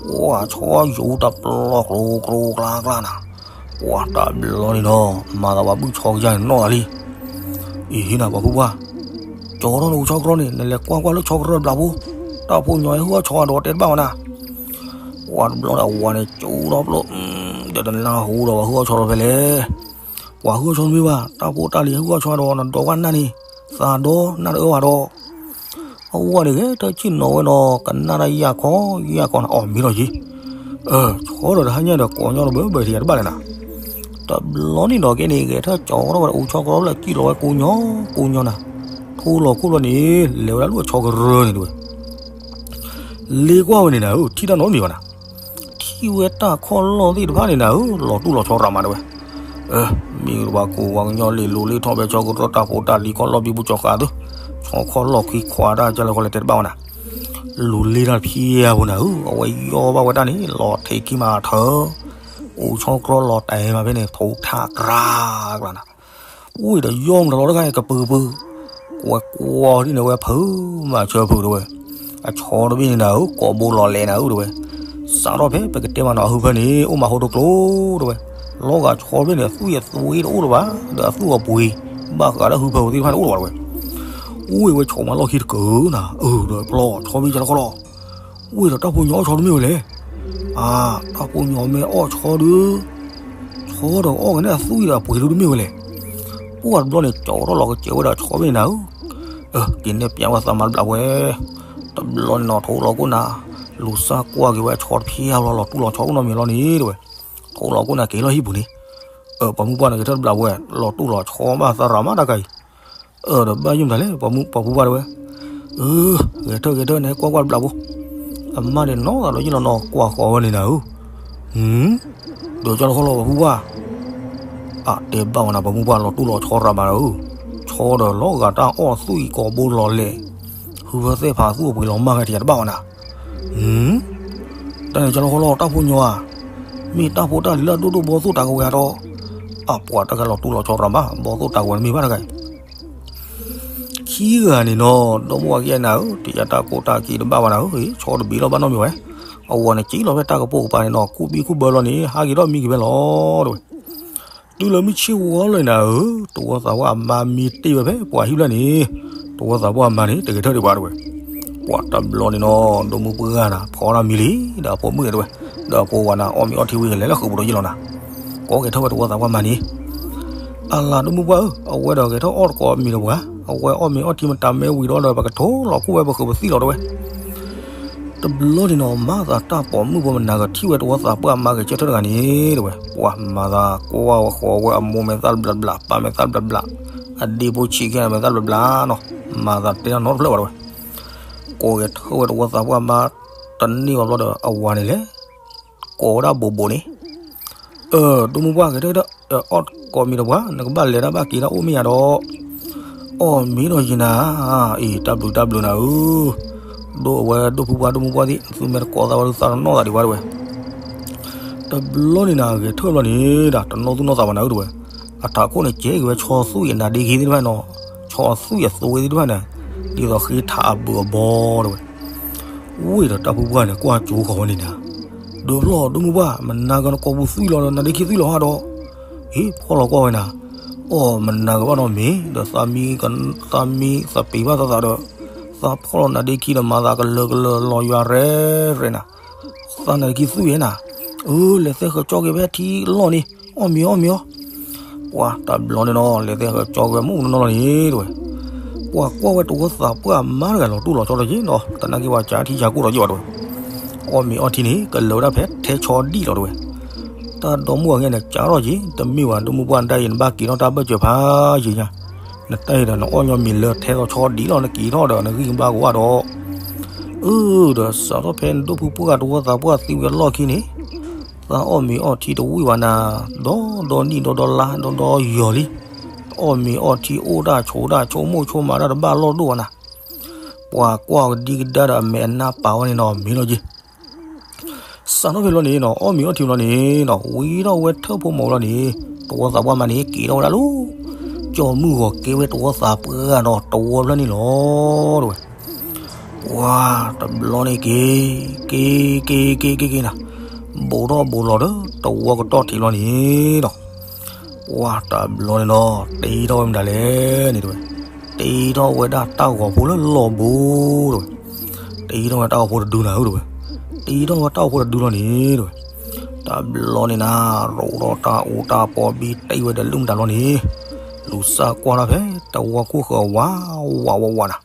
ပှၤဆီယိၤတပျီကျိကျိကျါကျါနၤ, ပှၤတဘျီန့ၣ်ဒီး မၤသးပှၤဘုၣ်ဆီကယၢ်န့ၣ်နီၢ်သးလံ. အံၤနၤ ပှၤဖုပှၢ်, ကၠီထီၣ်နအိၣ်ဆီကရၢန့ၣ် နလဲၤကွၢ်ကွၢ်လၢဆီကရၢဘျးဖိ, တၢ်ဖိညီဟဲဟုၣ်အီၣ်ဆီဒီးတဲတဘၣ်ဝဲနၤ. ပှၤတဘျီန့ၣ် အဝၤန့ၣ်ကၠိထီၣ်ပျိ, ဒီးတနၢ်ဟူဒီးပှၤဟုၣ်အီၣ်ဆီဒီးဖဲလဲၣ် ပှၤဟုၣ်အီၣ်ဆီတမ့ၢ်ဘၣ်, တၢ်ဖိတၢ်လံၤဟဲဟုၣ်အီၣ်ဆီဒီး နဒိးကွၢ်နၢ်န့ၣ်, သးဒီနၢ်တအၢဘၣ်ဒီး, အဝဲန့ၣ်ဂဲၤထၢၣ်ဆ့ၣ်နီၤဝဲဒီး ကနၣ်တၢ်ယၢ်ခီယၢ်ခီနၤ အီၣ်မ့ၤလီၤယံၤ, ဆီဒီးတဟါညါဒီးကိးညီတဘၢဘၢထံယၤတဘၣ်လဲၣ်နၤ. တဘျီန့ၣ်ဒီးကဲန့ၣ် ဂဲၤထၢၣ်ကၠီထီၣ်ဝဲဒီးအိၣ်ဆီကရၢလၢကံၣ်လီၤဝဲကိးညီကိးညီနၤ, ထိလီၤခိၣ်လီၤန့ၣ် လဲၤဝဲဒၣ်လၢအဆီကရၢန့ၣ်တဲဝဲ လ့ကွၢ်ဝဲန့ၣ်နၤဧၢ, ထံၣ်တၢ်နီတမံၤဘၣ်နၤ, ထံၣ်ဝဲတၢ်ခီၣ်လီၢ်သ့ၣ်တဖၣ်န့ၣ်နၤဧၢ, လီၤတူၢ်လီၤဆီရၤမးတဲဝဲ, မ့ၢ်ပှၤကိးပှၤကညီလ့ၤလိၤလ့ၤထီၣ်ဖဲဆီကရၢတၢ်ဖိတၢ်လံၤခီၣ်လီၢ်ဘံဘူကၠီဃာ်သု, ဆီခီၣ်လီၢ်ခံခွါတၢ်ကလဲၤဃီလဲၤတဲတဘၣ်ဝဲနၤ, လိၤလ့ၤတၢ်ဖံးအပူၤနၤဧၢ, အဝဲယီၢ်ဘၣ်ဝဲတၢ်န့ၣ် လီၤထဲခံမၤထၢ, အိၣ်ဆီကရၢလီၤတဲာ်မးဖဲန့ၣ် ထိးထးကြၤကြၤနၤ အိၣ်ဒီးယီၢ်မတၤလီၤတခါအံၤကပုာ်ကပုာ်, ကွဲကွီဒ်န့ၣ်ဝဲဖုမၤဆၢဖုတဲဝဲ, အဆီတဘ့ၣ်န့ၣ်နၤဧၢ, ကိးဘိလီၤလဲၤနၤဧၢတဲဝဲ, စးထီၣ်ဖဲပကတဲမးနီၤ အဟုဖၢန့ၣ် အိၣ်မးဟိတကျိၤတဲဝဲ, လီၤဂာ်ဆီတဘ့ၣ်န့ၣ် အသွံၣ်အသွ့တအိၣ်လၢၤဘၣ်, ဒီးအသွံၣ်အပှ့ၤ, ဘၣ်ဃးဒီးဟုဖၢသ့ၣ်တဖၣ်န့ၣ်အိၣ်လၢၤဘၣ်တဲဝဲ, အိၣ်ဝဲဆီမးလီၢ်ခံတကုာ်နၤ, အၢ ဒီးပျီဆီဘ့ၣ်ကလီခီလီၤ ဝ့ၢ်ဒီးတၢ်ဖိညီအီၣ်ဆီတမ့ၢ်ဝဲလဲၣ်. အါ, တၢ်ဖိညီမ့ၢ်အီၣ်ဆီဒီး, ဆီဒီးအီၣ်ကန့ၢ်အသွံၣ်ဒီးအပှ့ၤဒုတမ့ၢ်ဝဲလဲၣ်. ပှၢ်တဘျီန့ၣ် ကၠီထီၣ်လီၤကစဲးဝဲဒီးဆီဘ့ၣ်နၤဧၢ, က့ၤနဲၣ်ပျးဝဲသးမၤတဘျးဝဲ, တဘျီန့ၣ်နီၤ ထိလီၤခိၣ်နၤ, လူၤစၢ်ကွၢ်က့ၤဝဲဆီတဖျၢၣ်လီၤ လီၤတူၢ်လီၤဆီအိၣ်နီတမံၤလီၤန့ၣ်တဲဝဲ, ထိလီၤခိၣ်နၤက့ၤလီၤဟံၣ်ပူၤန့ၣ်, ပှၤမုၢ်ပှၢ်န့ၣ် ဂဲၤထၢၣ်တဘျးဝဲ, လီၤတူၢ်လီၤဆီဘၣ်သးရၤမးတၢ်ကါအံၤ အၢ ဒီးဘၣ်ယုၢ်မတၤလဲၣ် ပှၤမုၢ်ပှၢ်ပူၤဘၣ်တဲဝဲ, အၢ ဂဲၤထၢၣ်ဂဲၤထၢၣ်န့ၣ် ကွၢ်ကွၢ်တဘျးဖိ, အမါန့ၣ်နီၤသးဒီးယ့ၢ်လီၤနီၤ ကွၢ်ဃီၤဝဲန့ၣ်နၤဧၢ, ဒီးကၠီလီၤခီလီၤပှၤမုၢ်ပှၢ်, အတဲဘၣ်ဝဲနၤ ပှၤမုၢ်ပှၢ်လီၤတူၢ်လီၤဆီရၤမးနၤဧၢ, ဆီဒီးလီၤဂာ်တၢ်အီၣ်သွံၣ်ကိာ်ဘိလီၤလဲၣ်, ဟုဖၢသ့ၣ်ဖးသူၣ်အပှ့ၤလီၤမၢ်ဂဲၤထံယၤတဘၣ်ဝဲနၤ, တၢ်န့ၣ်ကၠီလီၤခီလီၤတၢ်ဖိညီဧါ, မ့ၢ်တၢ်ဖိတၢ်လံၤလၢအဒိၣ်ဒိၣ်ဘီသိၣ်တၢ်ကဝဲၤအါဒီး, အပှၤတၢ်ကလီၤတူၢ်လီၤဆီရၤမး ဘီသိၣ်တၢ်ကဝဲၤတမ့ၢ်ဘၣ်တဂၤအံၤ ခံဂၤန့ၣ်နီၤ ဒီမါဝၤခံဂၤနၤဧၢ, တယၤတၢ်ကိးတၢ်က့ၤတဘၣ်ဘၣ်နၤဧၢ, ဆီတဘ့ၣ်လီၤဘၣ်နီတမံၤဝဲ, အဝၤန့ၣ်က့ၤလီၤဖဲတၢ်ကပိာ်ကပၤန့ၣ်နီၤ ကူၣ်ဘံၣ်ကူၣ်ဘၢလီၤန့ၣ် ဟးက့ၤထီၣ်မံက့ၤဖဲလီၤတဲဝဲ, တုၤလၢမုၢ်ဆ့ၣ်ဝါလီၤနၤဧၢ, တဝီသးပှၢ်အမါမံတ့ၢ်ဝဲဖဲပှၤဟံၣ်ဖျၢၣ်န့ၣ်, တဝီသးပှၢ်အမါန့ၣ် တဂဲၤထၢၣ်ဒံးဘၣ်တဲဝဲ, ပှၤတဘျီန့ၣ်နီၤ ဒီမါပှၢ်ဂၤနၤ ဖီတၢ်မံလံ ဒီးအဖိမုၣ်တဲဝဲ, ဒီးအဖိဝၤနၤ အီၣ်မ့ၤအီထံဝံၤလဲၤလၢဃုာ်ပူၤဒီးယ့ၢ်လီၤနၤ, ကိးဂဲၤထၢၣ်ဝဲတဝီသးပှၢ်မါန့ၣ် အလၤဒီမါပှၢ်ဧၢ, အဝဲဒီးဂဲၤထၢၣ်အီၣ်တကိးမံၤတပှၤ, အဝဲအီၣ်မ့ၤအီထံမတၤမ့ၢ်ဝံၤဒီး ပကထိလီၤခိၣ်ဝဲပဃုာ်ပသံၣ်လီၤတဲဝဲ, တဘျီန့ၣ်နီၤ မၤသးတၢ်ပိာ်မုၣ်ဖိမနၤကထံၣ်ဝဲတဝီသးပှၢ်မါဂဲၤဆၢထၢၣ်တဂၤန့ၣ်တဲဝဲ, ပှၤမၤသးကွၢ်ဝဲဃီၤဝဲအမိၢ်မဲာ်သၣ်တဘျးဘျး ပၢ်မဲာ်သၣ်တဘျးဘျး, အဒ့ဖိဆံးခဲမဲာ်သၣ်တဘျးဘျးနီၤ, မၤသးတဲတၢ်နီတဖျၢၣ်ဘၣ်တဲဝဲ, ကိးဂဲၤထၢၣ်ဝဲတဝီသးပှၢ်မါ တန့ၢ်ဘၣ်ဘျီဒီး အဝၤန့ၣ်လဲၤ ကိးဝဲဒၣ်ဘိးဘိးန့ၣ်, အၢ ဒီမါပှၢ်ဂဲၤထၢၣ်ဂဲၤထၢၣ်, အီၣ်ကိးမံၤတပှၤ နကဘၣ်လဲၤတၢ်ဘၣ်က့ၤတၢ်အိၣ်မ့ၢ်ယၤဒီး, အီၣ်မ့ၤဒီးယံၤနၤ, အံၤတၢ်ဘျုးတၢ်ဘျုးနၤဧၢ, ဒိၣ်အဝဲဒိၣ်ဖုပှၢ်ဒိၣ်မါပှၢ်သ့ၣ် သုမ့ၢ်တကိးသးဝဲဒုးသးတနီၣ်သးဒံးဘၣ်တဲဝဲ, တဘျီန့ၣ်နၤ ဂဲၤထၢၣ်ဘျီန့ၣ် တနီၣ်သူၣ်နီၣ်သးဘၣ်နၤဧၢတဲဝဲ, အထးခိၣ်န့ၣ်ကဲက့ၤဝဲဆီသူၣ်အံၤနါဒ့ခံသ့ၣ်တဖၣ်နီၤ, ဆီသူၣ်အံၤအသွ့သ့ၣ်တဖၣ်န့ၣ်, ဒ်သိးဃ့ထးအဘုးအဘီတဲဝဲ ဝ့ၢ်ဒီးတၢ်ဖုပှၢ်န့ၣ် ကွၢ်ကၠိဃီၤဝဲန့ၣ်နၤ, ဒီးဖျီၣ်ဒိၣ်မါပှၢ် မနၤကနကိာ်ပူၤသွံၣ်လီၤဒီး နါဒ့ခံသွံၣ်လီၤဟါဒီး, ဟ့ၣ်ဖီၣ်လီၤကွၢ်ဝဲနၤ, အီၣ်မနၤကဘၣ်နီတမံၤ, ဒီးသးမံ, သးမံသးပ့ၤဘၣ်သးသးဒီး, သးဖီၣ်လီၤနါဒ့ခံဒီးမၤသးကလၢၤကလၢၤလီၤယွၤရဲၣ်ရဲၣ်နၤ, သးနါဒ့ခံသွံၣ်ဝဲနၤ, အၢ လဲၤသဲဃၢၤကၠီက့ၤဖဲထံလီၢ်န့ၣ်, အီၣ်မ့ၤအီၣ်မ့ၤအီၣ် ပှၤတဘျီန့ၣ်နီၤ လဲၤသဲဃၢၤကၠီက့ၤဝဲမုၢ်နီၢ်နီၢ်လီၤန့ၣ်တဲဝဲ, ပှၤကွၢ်ဝဲတဝီသးပှၢ်မါတဂၤလီၤတူၢ်လီၤဆီဒီးက့ၤဒီး တနာ်က့ၤပှၤကၠးထံကၠးကိၢ်ဒီးယ့ၢ်ဘၣ်တဲဝဲ, အီၣ်မ့ၤအီထံန့ၣ် ကလၢၤဝဲဒၣ်ဖဲထဲဆီဒံၣ်လီၤတဲဝဲ, တၢ်ဒီမါဝၤခံဂၤန့ၣ် ကးထီၣ်က့ၤ တမ့ၢ်ဘၣ် ဒီမါပှၢ်ဒၣ်အံၤ နဘၣ်က့ၤထီၣ်တၢ်ဘၢၣ်စၢၤဖးယံၤညါ, နတၢ်အံၤဒီးနအီၣ်ညီမ့ၤလၢထဲသိးဆီဒံၣ်လီၤ နက့ၤထီၣ်ဒီးနဂံၢ်နဘါကဝၢ်ဒီး, အၢ ဒီးစးထီၣ်ဖဲနဒိၣ်ဖုပှၢ်ဂၤတဝီသးပှၢ်သံဝံၤအလီၢ်ခံန့ၣ်, သးအီၣ်မ့ၤအီထံတဝံၣ်ဘၣ်နၤ, ဒီဒီနံၣ်ဒီဒီလါဒီဒီယီၤလံ, အီၣ်မ့ၤအီထံအိၣ်တၢ်ဆိးတၢ်ဆိကမိၣ်ဆိကမးတၢ်တဘၣ်လီၢ်ဒိၣ်ဘၣ်နၤ, ပှၤကွၢ်ကဒံကဒါဒီးအမဲာ်အနါပာ်ဝဲန့ၣ်နီၤ မ့ၢ်လီၤက့ၤ စးထီၣ်ဖဲလီၤန့ၣ်နီၤ အီၣ်မ့ၤအီထံလီၤန့ၣ်နီၤ ဝံၤထီၣ်ဝဲထၢၣ်ဖိမီၤလီၤန့ၣ်, တဝီသးပှၢ်မါန့ၣ် က့ၤထီၣ်ဝဲဒၣ်လၢ, ကၠီ ကၠီမုၢ်ဂီၤကဲဝဲတဝီသးပှၢ်ဒီးတဝီဖျၢၣ်န့ၣ်လီၤ တဲဝဲ. ပှၤတဘျီန့ၣ်က့ၤ က့ၤ က့ၤ က့ၤ က့ၤ က့ၤနၤ, ဘူးထီၣ်ဘူးလီၤဒီးတဝီကတီၢ်ထံးလီၤန့ၣ်ဒီး ပှၤတဘျီန့ၣ်နီၤ တ့ထီၣ်ဝဲမတၤလဲၣ်န့ၣ် တဲဝဲ. တ့ထီၣ်ဝဲဒၣ်တၢ်ဂီၤဖိလၢလီၢ်ဘိ တဲဝဲ. တ့ထီၣ်ဝဲတၢ်ဂီၤဖိတဒုနၤဧၢ တဲဝဲ. တ့ထီၣ်ဝဲတၢ်ဂီၤဖိတဒုလီၤန့ၣ် တဲဝဲ. တဘျီန့ၣ်နၤ ရိးထီၣ်တၢ်အူတၢ်ပီဘံ တ့ဝဲဒီးလၢမတၤလီၤန့ၣ် လူၤစၢ်ကွၢ်ထီၣ်ဖဲတဝီခိၣ်ဃၢၤဝး ဝး ဝး ဝးနၤ.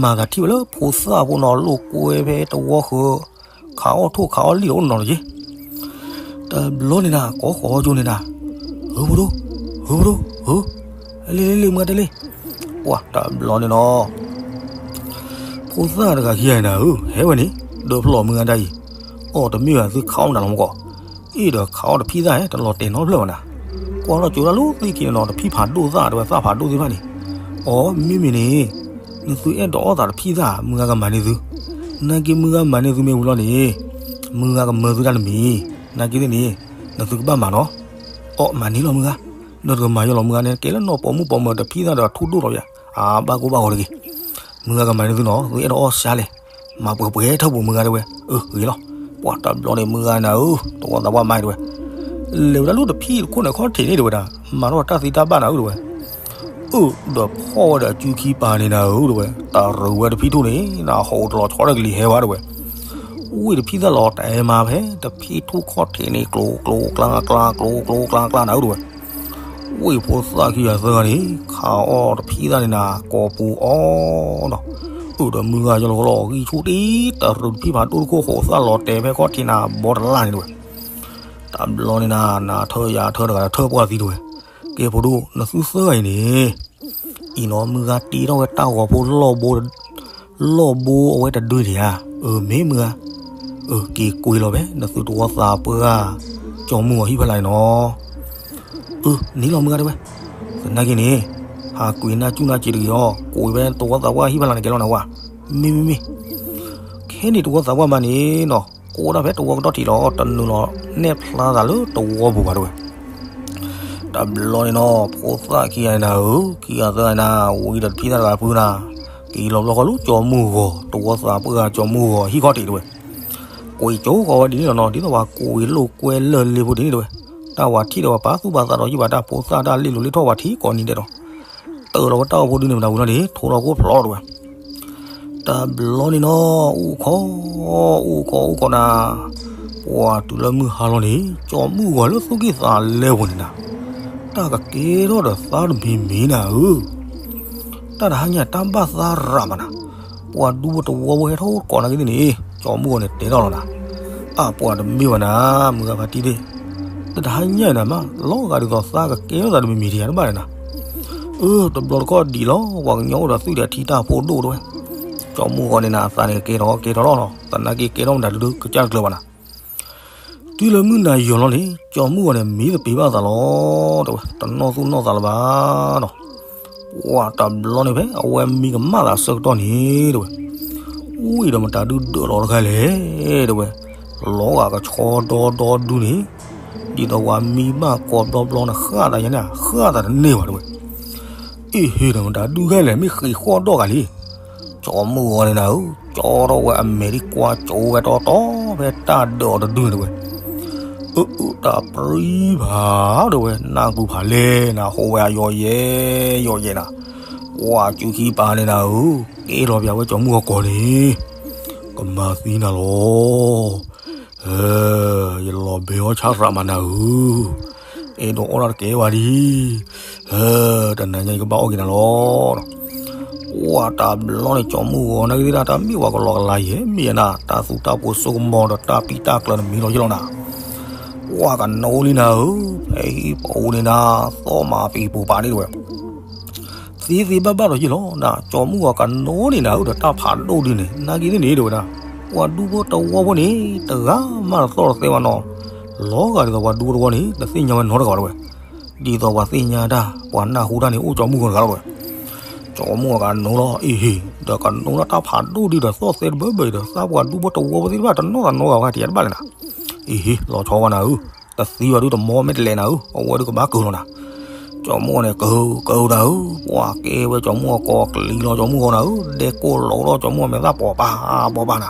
မၤသးထံၣ်ဝဲလၢဖိသၣ်ဖိနီၤ လိာ်ကွဲဖဲတဝီဃၢၤ ခးအီၣ်ထိၣ်ခးအီၣ်လံၣ်တအိၣ်နီတက့ၢ်. တဘျီန့ၣ်နၤ ကိးဃီၤကၠိန့ၣ်နၤ, ဧၢ ဖိဒိၣ်, ဧၢ ဖိဒိၣ်, ဧၢ, လ့ လ့ လ့ မုၢ်ဂၤတဲလ့. ပှၤတဘျီန့ၣ်နီၤ ဖိသၣ်တဂၤခံဂၤန့ၣ်နၤဧၢ ဟဲဝဲန့ၣ် ဒၢဖျီၣ်မုၢ်ဂၤဒၣ်အံၤ, အီၣ်တမ့ၢ်ဘၣ်သုခးအီၣ်မတၤလီၤမကီး, အ့ၣ်ဒီးခးအီၣ်တဖံးသၣ် တလီၤတဲာ်နီတဖျၢၣ်ဘၣ်နၤ. ကွၢ်ထီၣ်ကၠိဒၣ်လၢသ့ၣ်ခံန့ၣ်နီၤ တဖံးဖးဒိၣ်သၣ် တဲဝဲ သၣ်ဖးဒိၣ်သ့ၣ်တဖၣ်န့ၣ်. အီ မ့မ့ၢ်န့ၣ် နသုအဲၣ်ဒိးအီၣ်သးတဖံးသၣ် မုၢ်ဂၤကမၤန့ၢ်သု, နာ်က့မုၢ်ဂၤမၤန့ၢ်သုမ့ၢ်ဝံၤလီၤန့ၣ် မုၢ်ဂၤကမၢသုတၢ်တမံၤ, နာ်က့သ့ၣ်န့ၣ် နသုကဘၣ်မၤနီၤ. အီ မၤန့ၢ်လီၤမုၢ်ဂၤ, ဒီးတကမၤယီၤလီၤမုၢ်ဂၤန့ၣ် ကဲလၢနီၢ်ပိာ်မုၣ်ပိာ်မၢၤတဖံးသၣ်ဒီးထူဒိၣ်လီၤယၤ, အါ ဘၣ်ကိၢ်ဘၣ်ဂီၤတဂ့ၤ. မုၢ်ဂၤကမၤန့ၢ်သုနီၤ သုအဲၣ်ဒိးအီၣ်စှၤလဲၣ်, မၤပှဲၤပှဲၤထၢၣ်ပူၤမုၢ်ဂၤတဲဝဲ. အၢ ဂ့ၤလီၤ. ပှၤတဘျီန့ၣ်မုၢ်ဂၤနၤဧၢ တဝီသးပှၢ်မါတဲဝဲ လဲၤဝဲဒၣ်လၢတဖံးတခိၣ်န့ၣ်ခီၣ်ထံးန့ၣ်တဲဝဲဒၣ် မၤထီၣ်တၢ်သံတၢ်ဘၣ်နၤဧၢတဲဝဲ. အၢ ဒီးဖီၣ်ဝဲဒီးအစုခံပၤန့ၣ်နၤဧၢတဲဝဲ တၢ်ရူးဝဲတဖံးထူၣ်န့ၣ် နဟီၣ်တလီၤဆီတကလံၤဟဲဝဲတဲဝဲ. ဝ့ၢ်တဖံးသၣ်လီၤတဲာ်မးဖဲ တဖံးထူၣ်ခီၣ်ထံးန့ၣ် ကျိၤကျိၤကျါကျါ ကျိၤကျိၤကျါကျါနၤဧၢတဲဝဲ. ဝ့ၢ်ဖိသၣ်ခံဂၤသၢဂၤန့ၣ် ခးအီၣ်တဖံးသၣ်န့ၣ်နၤ ကိးပူၤအီၤဒီး အၢဒီးမုၢ်ဂၤယလီၤလီၤ ဂံၢ်ဆူၣ်တံၢ်တရူးတဖံးဖးဒိၣ်တခိၣ်ဃိးသၣ်လီၤတဲာ်ဖဲခီၣ်ထံးနၤ ဘီတလၢ်န့ၣ်တဲဝဲ. တဘျီန့ၣ်နၤ နထၢယၤထၢတဂၤဒီးထၢပှၢ်သံတဲဝဲ. ကဲဖိဒိၣ် နသုသၢဂၤအံၤန့ၣ် အံၤနီၤ မုၢ်ဂၤတ့ထီၣ်ဝဲတၢ်ဂီၤဖိလီၢ်ဘိ လီၢ်ဘိအဝဲတဒုန့ၣ်ဧါ. အၢ မ့ၢ်မုၢ်ဂၤ, အၢ က့ၤကွံာ်လီၤဖဲ နသုတဝီသးပှၢ် ကၠီမုၢ်ဂီၤဟံၣ်ဖီလာ်န့ၣ်နီၤ. အၢ န့ၣ်လီၤမုၢ်ဂၤတဲဝဲ. သနာ်က့န့ၣ် ဟးကွံာ်နၢ်စူၣ်နၢ်စ့တဂ့ၤအီၤ ကွံာ်ဖဲတဝီသးပှၢ်ဟံၣ်ဖီလာ်န့ၣ်ကဲလီၤနၤဝဲ. မ့ၢ်မ့ၢ်မ့ၢ် ခဲန့ၣ်တဝီသးပှၢ်မါန့ၣ်နီၤ ကိးဒၣ်ဖဲတဝီကတီၢ်ထံးလီၤ တနုာ်လီၤနဲၣ်ဖျါသးလၢတဝီပူၤဘၣ်တဲဝဲ. တဘျီန့ၣ်နီၤ ဖိသၣ်ခံဂၤနၤဧၢ ခံဂၤသၢဂၤနၤ ဝံၤဒီးတဖံးသၣ်တဂၤဖုနၤ က့ၤလီၤဘျီဃီလၢကၠီမုၢ်ဂီၤ တဝီသးပှၢ်ကၠီမုၢ်ဂီၤဟံၣ်ခီၣ်ထံးတဲဝဲ. ကွံာ်ကၠိဃီဝဲဒ်န့ၣ်လီၤနီၤ ဒ်သိးပှၤကွံာ်လိာ်ကွဲလၢာ်လ့ဖိဒ်န့ၣ်တဲဝဲ. တၢ်ဝၤထံၣ်ဒီးပှၤပာ်သူၣ်ပာ်သးဒီးယုၢ်ဘၣ်တၢ်ဖိသၣ်တၢ်လ့ၣ်လိၤလ့ၣ်ထီၣ်ဝၤထံကီးနံၤဒဲးဒီး တၢ်လီၤဝဲတၢ်အိၣ်ဖိဒုန့ၣ်မတၤဝံၤလီၤန့ၣ် ထိလီၤကိၣ်ဖျီတဲဝဲ. တဘျီန့ၣ်နီၤ အိၣ်ခိး အိၣ်ခိး အိၣ်ခိးနၤ ပှၤတုၤလၢမုၢ်ဟါလီၤန့ၣ် ကၠီမုၢ်ဂီၤလၢသူၣ်ကံၢ်သးလဲပူၤန့ၣ်နၤ တၢ်ကကဲထီၣ်ဒီးသါတမံၤမံၤနၤဧၢ တၢ်တဟါညါတၢ်ဘၣ်သါရးမးနၤ ပှၤဒူဖိတဝီဖိဟဲထီၣ်ကိးနာ်က့သ့ၣ်န့ၣ် ကၠီမုၢ်ဂီၤန့ၣ်တဲထီၣ်လီၤနၤ. အၢ ပှၤတမ့ၢ်ဘၣ်နၤ မုၢ်ဂၤဖါတံၢ်သ့ၣ် တၢ်တဟါညါနၤမး လီၤဂာ်ဒ်သိးသါကကဲထီၣ်သးတမံၤမံၤတယၤတဘၣ်န့ၣ်နၤ. အၢ တဘျီတခီၣ်ဒံးလီၤ ပှၤကညီအိၣ်ဒီးသွံၣ်ဒီးထံတၢ်ဖိဒိၣ်တဲဝဲ. ကၠီမုၢ်ဂီၤန့ၣ်နၤ အသးန့ၣ်ကကဲထီၣ်ကဲထီၣ်လီၤနီၤ သနာ်က့ကဲထီၣ်မတၤဒုဒုကစၢ်တကျၢၤဘၣ်နၤ. တုၤလၢမုၢ်နၤယီၤလီၤန့ၣ် ကၠီမုၢ်ဂီၤန့ၣ် မံသပ့ၤဘၣ်သးလီၤ တဲဝဲ တနီၣ်သူၣ်နီၣ်သးလၢၤဘၣ်နီၤ. ပှၤတဘျီန့ၣ်ဖဲ အဝဲမံကမၣ်သးဆၢကတီၢ်န့ၣ် တဲဝဲ ဝံၤဒီးမတၤဒုဒၢးလီၤတခါလဲၣ် တဲဝဲ လီၤဂာ်ကဆီဒီဒီဒုန့ၣ် ဒ်သိးပှၤမံဘၣ်ကိးဘျီဘျီန့ၣ် ဃၣ်သးယါန့ၣ် ဃၣ်သးတန့ၢ်ဘၣ်တဲဝဲ. အ့ၣ်ဟ့ၣ်ဒီးမတၤဒုခဲလဲၣ် မ့ၢ်ဃ့ၢ်ဃီၣ်ဒီၣ်ဂၤလံ ကၠီမုၢ်ဂီၤန့ၣ်နၤဧၢ ကၠီထီၣ်ဝဲအမဲာ်ဒံကွၢ်ကၠိဝဲတီတီ ဖဲတၢ်ဒၢးအီၤတဒုန့ၣ်တဲဝဲ. အၢ အၢ တၢ်ပြံဖး တဲဝဲ နၢ်ကူၣ်ဖးလဲၣ် နဟိးဝဲအယီၤယဲ ယီၤယဲနၤ. ပှၤကူခံပၤန့ၣ်နၤဧၢ ကဲလီၤပၠးဝဲကၠီမုၢ်ဂီၤကိးန့ၣ် ကမၤသံနၤလီၤ. ယလီၤဘဲအီၣ်ဆၣ်သရးမးနၤဧၢ, အဲၣ်ဒိးအီၣ်တၢ်တကဲဘၣ်ဒံး, တနၤညါယကဘၣ်အီၣ်က့ၤနၤလီၤ. ပှၤတဘျီန့ၣ် ကၠီမုၢ်ဂီၤနာ်က့သ့ၣ်ဒၣ် တၢ်မ့ၢ်ပှၤကလီကလါယဲၢ် မ့ၢ်ယနၤ တၢ်သူတၢ်ပိၤစိကမီၤဒီးတၢ်ပံးတၢ်ကျၢၤန့ၣ်မံလီၤယ့ၢ်လီၤနၤ. ပှၤကနိလံနၤဧၢ, ဖဲဟံၣ်ပူၤန့ၣ်နၤ သီၣ်မးပံၤပူၤပာ်န့ၣ်တဲဝဲ သ့သ့ဘၣ်ဘၣ်ဒီးယ့ၢ်လီၤနၤ, ကၠီမုၢ်ဂီၤကနိန့ၣ်နၤဧၢ ဒီးတၢ်ဖးဒိၣ်ဒုန့ၣ် နာ်က့သ့ၣ်န့ၣ်တဲဝဲဒၣ်, ပှၤဒူဖိတဝီဖိန့ၣ် တဂၤမးတသီၣ်တသဲဘၣ်နီၤ, လီၤဂာ်ဒ်သိးပှၤဒူဖိတဝီန့ၣ် တသ့ၣ်ညါဝဲနီတဂၤဘၣ်တဲဝဲ, ဒ်သိးပှၤသ့ၣ်ညါတၢ် ပှၤနၢ်ဟူတၢ်န့ၣ် အိၣ်ကၠီမုၢ်ဂီၤတဂၤလီၤတဲဝဲ. ကၠီမုၢ်ဂီၤကနိလီၤ အ့ၣ်ဟ့ၣ် ဒီးကနိဒၣ်တၢ်ဖးဒိၣ်ဒုဒီးသီၣ်သဲတဘၢဘၢအံၤဒီး သးပှၤဒူဖိတဝီဖိသ့ၣ်တဖၣ်တနီၣ်သးနီတဂၤဘၣ် တယၤတဘၣ်လဲၣ်နၤ, အ့ၣ်ဟ့ၣ် လီၤဆီဝဲနၤဧၢ, တသံဘၣ်ဒုတမီၤမ့ၢ်တလဲၤနၤဧၢ, အဝဲဒုကဘၣ်ကၢၤလီၤနၤ. ကၠီမုၢ်ဂီၤန့ၣ် ကဟုကဟုနၤဧၢ, ပှၤကဲဝဲကၠီမုၢ်ဂီၤကိးကလံၤလီၤ ကၠီမုၢ်ဂီၤနၤဧၢ, ဒဲကိၢ်လိာ်ဒီးကၠီမုၢ်ဂီၤမဲာ်သၣ်ပိာ်ပာ်ပိာ်ပာ်နၤ,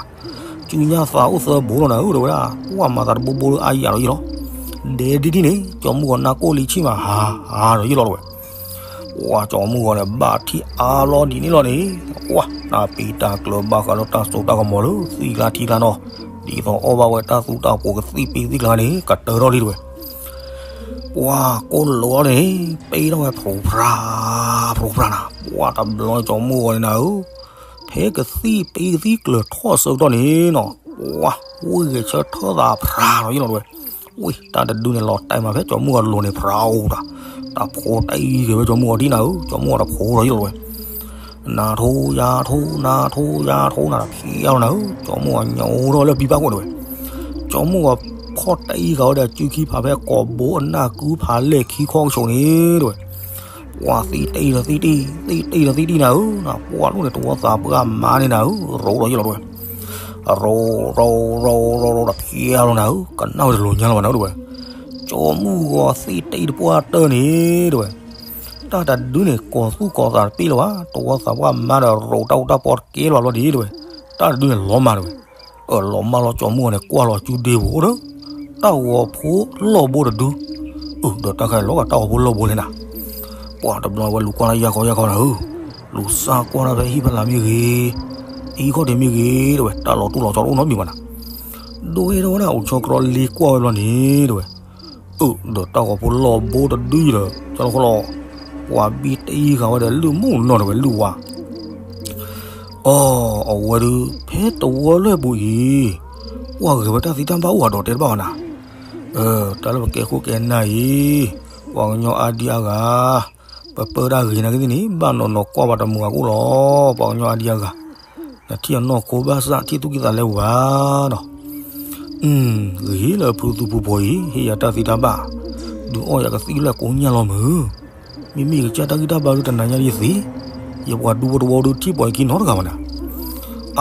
စုညါသးအိၣ်သၢဘိလီၤနၤဧၢ တဲဝဲဒၣ်, ပှၤမၤသးတဘိဘိလၢအါယၤဒီးယ့ၢ်လီၤ, ဒဲဒ်ဒ်န့ၣ် ကၠီမုၢ်ဂီၤနၢ်ကိၢ်လံဆံၣ်မးဟးဟးဒီးယ့ၢ်လီၤတဲဝဲ. ပှၤကၠီမုၢ်ဂီၤန့ၣ် ဘၣ်ထံၣ်အါဘျီဒ်န့ၣ်လီၤန့ၣ်, ပှၤနၢ်ပံၤတၢ်ကျၢၤဘၣ်ဃးလၢတၢ်စိတၢ်ကမီၤလၢသံကျါထံကျါနီၤ, ဒ်သိးအီၣ်ဘၣ်ဝဲတၢ်သူတၢ်ဖိကသံၣ်ပ့ၤသံၣ်ကျါန့ၣ် ကတၢၢ်ထီၣ်လံတဲဝဲ. ပှၤကိၢ်လိာ်အီၤန့ၣ် ပ့ၤထီၣ်ဝဲဖြူဖြါ ဖြူဖြါနၤ, ပှၤတဘျီန့ၣ် ကၠီမုၢ်ဂီၤန့ၣ်နၤဧၢ, ဖဲကသံၣ်ပ့ၤကသံၣ်ကျၢၤထီၣ်အဆၢကတီၢ်န့ၣ်နီၤ, ပှၤဝ့ၢ်ဂဲၤဆၢထၢၣ်သးဖြါလီၤယ့ၢ်လီၤတဲဝဲ. ဝ့ၢ်တၢ်တဒုန့ၣ်လီၤတဲာ်မးဖဲကၠီမုၢ်ဂီၤလိၤန့ၣ် ဖြါအိၣ်တၢ်, တၢ်ဖိတၢ်အံၤဂဲၤဝဲကၠီမုၢ်ဂီၤဒ်နၤဧၢ, ကၠီမုၢ်ဂီၤတဖိးလီၤယ့ၢ်လီၤတဲဝဲ. နၤထိယၤထိ နၤထိယၤထိနၤ တဖျါလီၤနၤဧၢ, ကၠီမုၢ်ဂီၤညိးထီၣ်လၢပံပၢ်ခိၣ်တဲဝဲ. ကၠီမုၢ်ဂီၤဖီၣ်တၢ်အံၤဃာ်ဝဲဒီး စုခံဖးဖဲကိာ်ဘိအနၢ်ကုဖးလဲၢ်ခံခီကဆိးန့ၣ်တဲဝဲ. ပှၤသံတ့ၢ်ဒီးသံတ့ၢ်, သံတ့ၢ်ဒီးသံတ့ၢ်နၤဧၢ, ပှၤလိၣ်န့ၣ် တဝီသးပှၢ်မါန့ၣ်နၤဧၢ, ရိးလီၤယ့ၢ်လီၤတဲဝဲ. ရိး ရိး ရိး ရိး ရိးတဖျါလီၤနၤဧၢ, ကနၣ်ဝဲတလိၤညါလီၤဘၣ်နၤဧၢတဲဝဲ. ကၠီမုၢ်ဂီၤသံတ့ၢ်တပှၢ်တၢၢ်န့ၣ်တဲဝဲ. တၢ်တဒုန့ၣ် ကိးသူၣ်ကိးသးတပ့ၢ်လၢၤဘၣ်, တဝီသးပှၢ်မါဒီးရိးတၢ်အိၣ်တၢ်ပီတကဲလီၤဘျီဒ်တဲဝဲ. တၢ်တဒုန့ၣ်လီၤမၢ်တဲဝဲ. အၢ လီၤမၢ်လီၤ ကၠီမုၢ်ဂီၤန့ၣ် ကွၢ်လီၤစုဒ့ပူၤအိၣ်ဒီး တၢ်ဂီၤဖိလီၢ်ဘိတဒု. အၢ ဒီးတၢ်ခါအံၤလီၤဂာ်တၢ်ဂီၤဖိလီၢ်ဘိလဲၣ်နၤ. ပှၤတဘျီဝဲလူၤကွၢ်လၢယၢ်ခီယၢ်ခီနၤဧၢ, လူၤစၢ်ကွၢ်တၢ်ဖဲဟံၣ်ဖီလာ်မ့ၢ်ဂ့ၤ, ဟံၣ်ခီၣ်ထံးမ့ၢ်ဂ့ၤတဲဝဲ, တၢ်လီၤတူၢ်လီၤကၠီတအိၣ်နီတမံၤဘၣ်နၤ. ဒိဝဲဒၣ်ဝဲဒၣ်အိၣ်ဆီကြိးလ့ကွၢ်ဝဲဘျီန့ၣ်တဲဝဲ. အၢ ဒီးတၢ်ဂီၤဖိလီၢ်ဘိတဒုဒီး ကၠီလီၤခီလီၤ, ပှၤဘံၣ်တ့ၢ်ဃာ်ဝဲဒီးလုၢ်မိၢ်နီၢ်တဲဝဲ လုၢ်ဝါ အီ အဝဲဒုး ဖဲတဝီလၢပူၤအံၤ ပှၤဂဲၤဝဲတၢ်သံတၢ်ဘၣ်အိၣ်အဒီးတဲတဘၣ်ဘၣ်နၤ. အၢ တၢ်လၢပကဲခိၣ်ကဲနၢ်အံၤ ပှၤကညီအါဒံအါဂၤ ပပၢတၢ်ဂ့ၤနာ်က့သ့ၣ်န့ၣ် ဘၣ်နီၢ်နီၢ်ကွၢ်ဘၣ်တမုာ်အကအိၣ်လီၤ. ပှၤကညီအါဒံအါဂၤ နထံၣ်အနီၢ်ခိဘၣ်ဆၣ် ထံၣ်သူၣ်ကံၢ်သးလဲပူၤဘၣ်နီၤ. ဂ့ၤလၢဖုသူဖုဖိအံၤ ဟ့ၣ်ယၤတၢ်သံတၢ်ဘၣ်, ဒုးအီၣ်ယၤကသံၣ်လၢကိညၢ်လီၤမုၢ်. မ့မ့ၢ်ယကစၢ်တၢ်ဂံၢ်တၢ်ဘါဒုးတနၤညါဒ်သ့, ယပှၤဒူဖိတဝီဒုးထံၣ်ပှၤအခံနီတဂၤဘၣ်နၤ.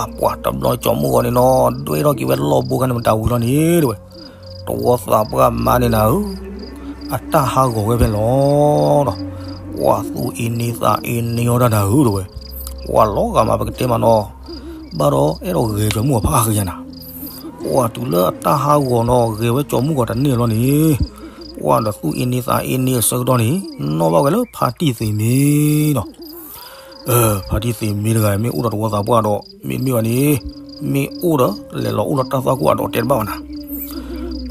အပှၤတဘျီကၠီမုၢ်ဂီၤန့ၣ်နီၤ ဒွဲၣ်ထီၣ်က့ၤဝဲလီၢ်ဘိခါန့ၣ် မတၤဝံၤလီၤန့ၣ်တဲဝဲ. တဝီသးပှၢ်မါန့ၣ်နၤဧၢ, အတၢ်ဟးဂီၤဝဲဖဲလီၤဒီး ပှၤသူၣ်အ့န့သးအ့န့အီၣ်တၢ်နၤဧၢတဲဝဲ. ပှၤလီၤဂာ်မးပကတဲမးနီၤ, ဘၣ်ဒီးအဲၣ်ဒိးဂဲၤကၠီမုၢ်ဂီၤဖးအါဃံယၤနၤ. ပှၤတုၤလၢအတၢ်ဟးဂီၤနီၤ ဂဲၤဝဲကၠီမုၢ်ဂီၤတန့ၢ်လီၤန့ၣ်, ပှၤဒီးသူၣ်အ့န့သးအ့န့အဆၢကတီၢ်န့ၣ် နီၣ်ဘၣ်ဝဲလၢဖါတံၢ်သ့ၣ်မ့ၢ်နီၤ. ဖါတံၢ်သ့ၣ်မ့ၢ်တဂၤမ့ၢ်အိၣ်ဒီးတဝီသးပှၢ်ဒီး မ့တမ့ၢ်ဘၣ်န့ၣ်, မ့ၢ်အိၣ်ဒီးလဲၤလီၤအိၣ်လၢတၢ်သွၣ်ခိၣ်အဒီးတဲတဘၣ်ဘၣ်နၤ.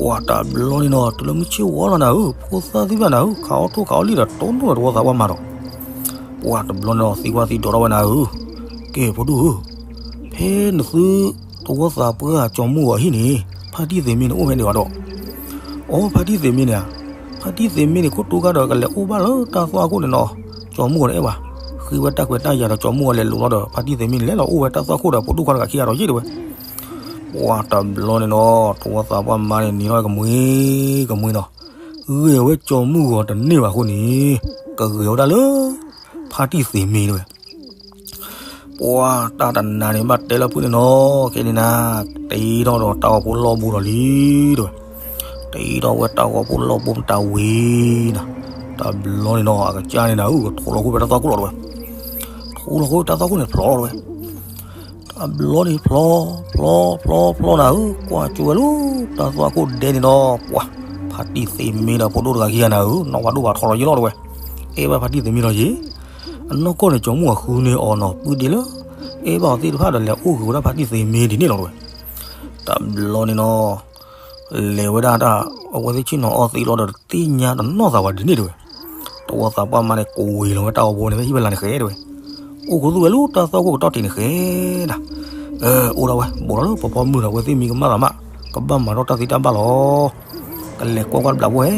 ပှၤတဘျီန့ၣ်နီၤ တုၤလၢမုၢ်ဆ့ၣ်ဝီလီၤနၤဧၢ, ဖိသၣ်သ့ၣ်တဖၣ်နၤဧၢ ခးအီၣ်ထိၣ်ခးအီၣ်လံၣ်ဒီးတိၢ်နီၣ်ဒီးတဝီသးပှၢ်မါဒီး ပှၤတဘျီန့ၣ်ဒီးသံကွၢ်သံဒိးထီၣ်ဝဲနၤဧၢ, ကဲဖိဒိၣ်ဧၢ, ဖဲနသုတဝီသးပှၢ်ကၠီမုၢ်ဂီၤအဟံၣ်န့ၣ် ဖါတံၢ်သ့ၣ်မ့ၢ်န့ၣ်အိၣ်ဖဲန့ၣ်ဘၣ်ဒီး. အိ ဖါတံၢ်သ့ၣ်မ့ၢ်န့ၣ်ဧါ, ဖါတံၢ်သ့ၣ်မ့ၢ်န့ၣ် ခိၣ်တူၢ်ကါဒီးကလဲၤအိၣ်ဘၣ်လၢတၢ်သွၣ်ခိၣ်န့ၣ်နီၤ, ကၠီမုၢ်ဂီၤတအဲၣ်ဘၣ်, ဃ့ဝဲတၢ်ခွဲးတၢ်ယာ်ဒီးကၠီမုၢ်ဂီၤလဲၤလိၤလီၤဒီး ဖါတံၢ်သ့ၣ်မ့ၢ်န့ၣ် လဲၤလီၤအိၣ်ဝဲတၢ်သွၣ်ခိၣ်ဒီးဖိဒိၣ်ခွါတဂၤခံဂၤဒီးယ့ၣ်တဲဝဲ. ပှၤတဘျီန့ၣ်နီၤ တဝီသးပှၢ်မါန့ၣ် နံၤထီၣ်ကမှံကမှံနီၤ, ဂဲၤဝဲကၠီမုၢ်ဂီၤတန့ၢ်ဘၣ်အဃိန့ၣ်, ကဂဲၤဝဲဒၣ်လၢ ဖါတံၢ်သ့ၣ်မ့ၢ်တဲဝဲ. ပှၤတၢ်တနၤန့ၣ် ဘၣ်တဲလၢဖုၣ်န့ၣ်နီၤ, ခဲန့ၣ်နၤ, တ့ထီၣ်ဒီးတၢ်ဂီၤဖိလီၢ်ဘိဒီးလံတဲဝဲ, တ့ထီၣ်ဝဲတၢ်ဂီၤဖိလီၢ်ဘိမတၤဝံၤနၤ, တဘျီန့ၣ်နီၤ အကစၢ်န့ၣ်နၤဧၢ ကထိးလီၤခိၣ်ဖဲတၢ်သွၣ်ခိၣ်လီၤတဲဝဲ, ထိးလီၤခိၣ်ဖဲတၢ်သွၣ်ခိၣ်န့ၣ်ဖျိးလီၤတဲဝဲ. တဘျီန့ၣ်ဖျိး, ဖျိး, ဖျိး, ဖျိးနၤဧၢ, ကွၢ်ကၠိဝဲလၢတၢ်သွၣ်ခိၣ်ဒဲန့ၣ်ဒီး ပှၤ ဖါတံၢ်သ့ၣ်မ့ၢ်ဒီးဖိဒိၣ်တဂၤခံဂၤနၤဧၢ, နီၢ်ဝါဒိၣ်ဘၣ်ထီလီၤယ့ၣ်လီၤတဲဝဲ, အဲၣ်ဘၣ်ဖါတံၢ်သ့ၣ်မ့ၢ်လီၤယ့ၣ်. အနီၢ်ကီၢ်န့ၣ် ကၠီမုၢ်ဂီၤဃုန့ၢ်အီၤနီၤ, ပုၢ်ဒ့လၢ အဲၣ်ဘၣ်အီၤသ့ၣ်တဖၣ်ဒီးလဲၤအိၣ်ဂ့ၤဝဲဒၣ်ဖါတံၢ်သ့ၣ်မ့ၢ်ဒ်န့ၣ်လီၤတဲဝဲ. တဘျီန့ၣ်နီၤ လဲၤဝဲဒၣ်တၢ် အဝဲသ့ၣ်ဆ့ၣ်နီၤအီၣ်သံလီၤဒီး တသ့ၣ်ညါတနီၣ်သးဝဲဒ်န့ၣ်တဲဝဲ. တဝီသးပှၢ်မါန့ၣ် ကဝ့ၤလီၤဝဲတၢ်ဂီၤဖိန့ၣ် ဖဲဟံၣ်ဖဲလာ်န့ၣ်ဃဲတဲဝဲ, အိၣ်ခူသူၣ်ဝဲလၢတၢ်သွၣ်ခိၣ်ကတီၢ်တ့ၢ်န့ၣ်ဃဲနၤ. အၢ အိၣ်ဒၣ်ဝဲ ဘူးလီၤလၢပဖီမုၢ်ဒီး အဝဲသ့ၣ်မံကမၣ်သးမး ကဘၣ်မၤထီၣ်တၢ်သံတၢ်ဘၣ်လီၤ. ကလဲၤကွၢ်ကွၢ်တဘျီဖိဝဲ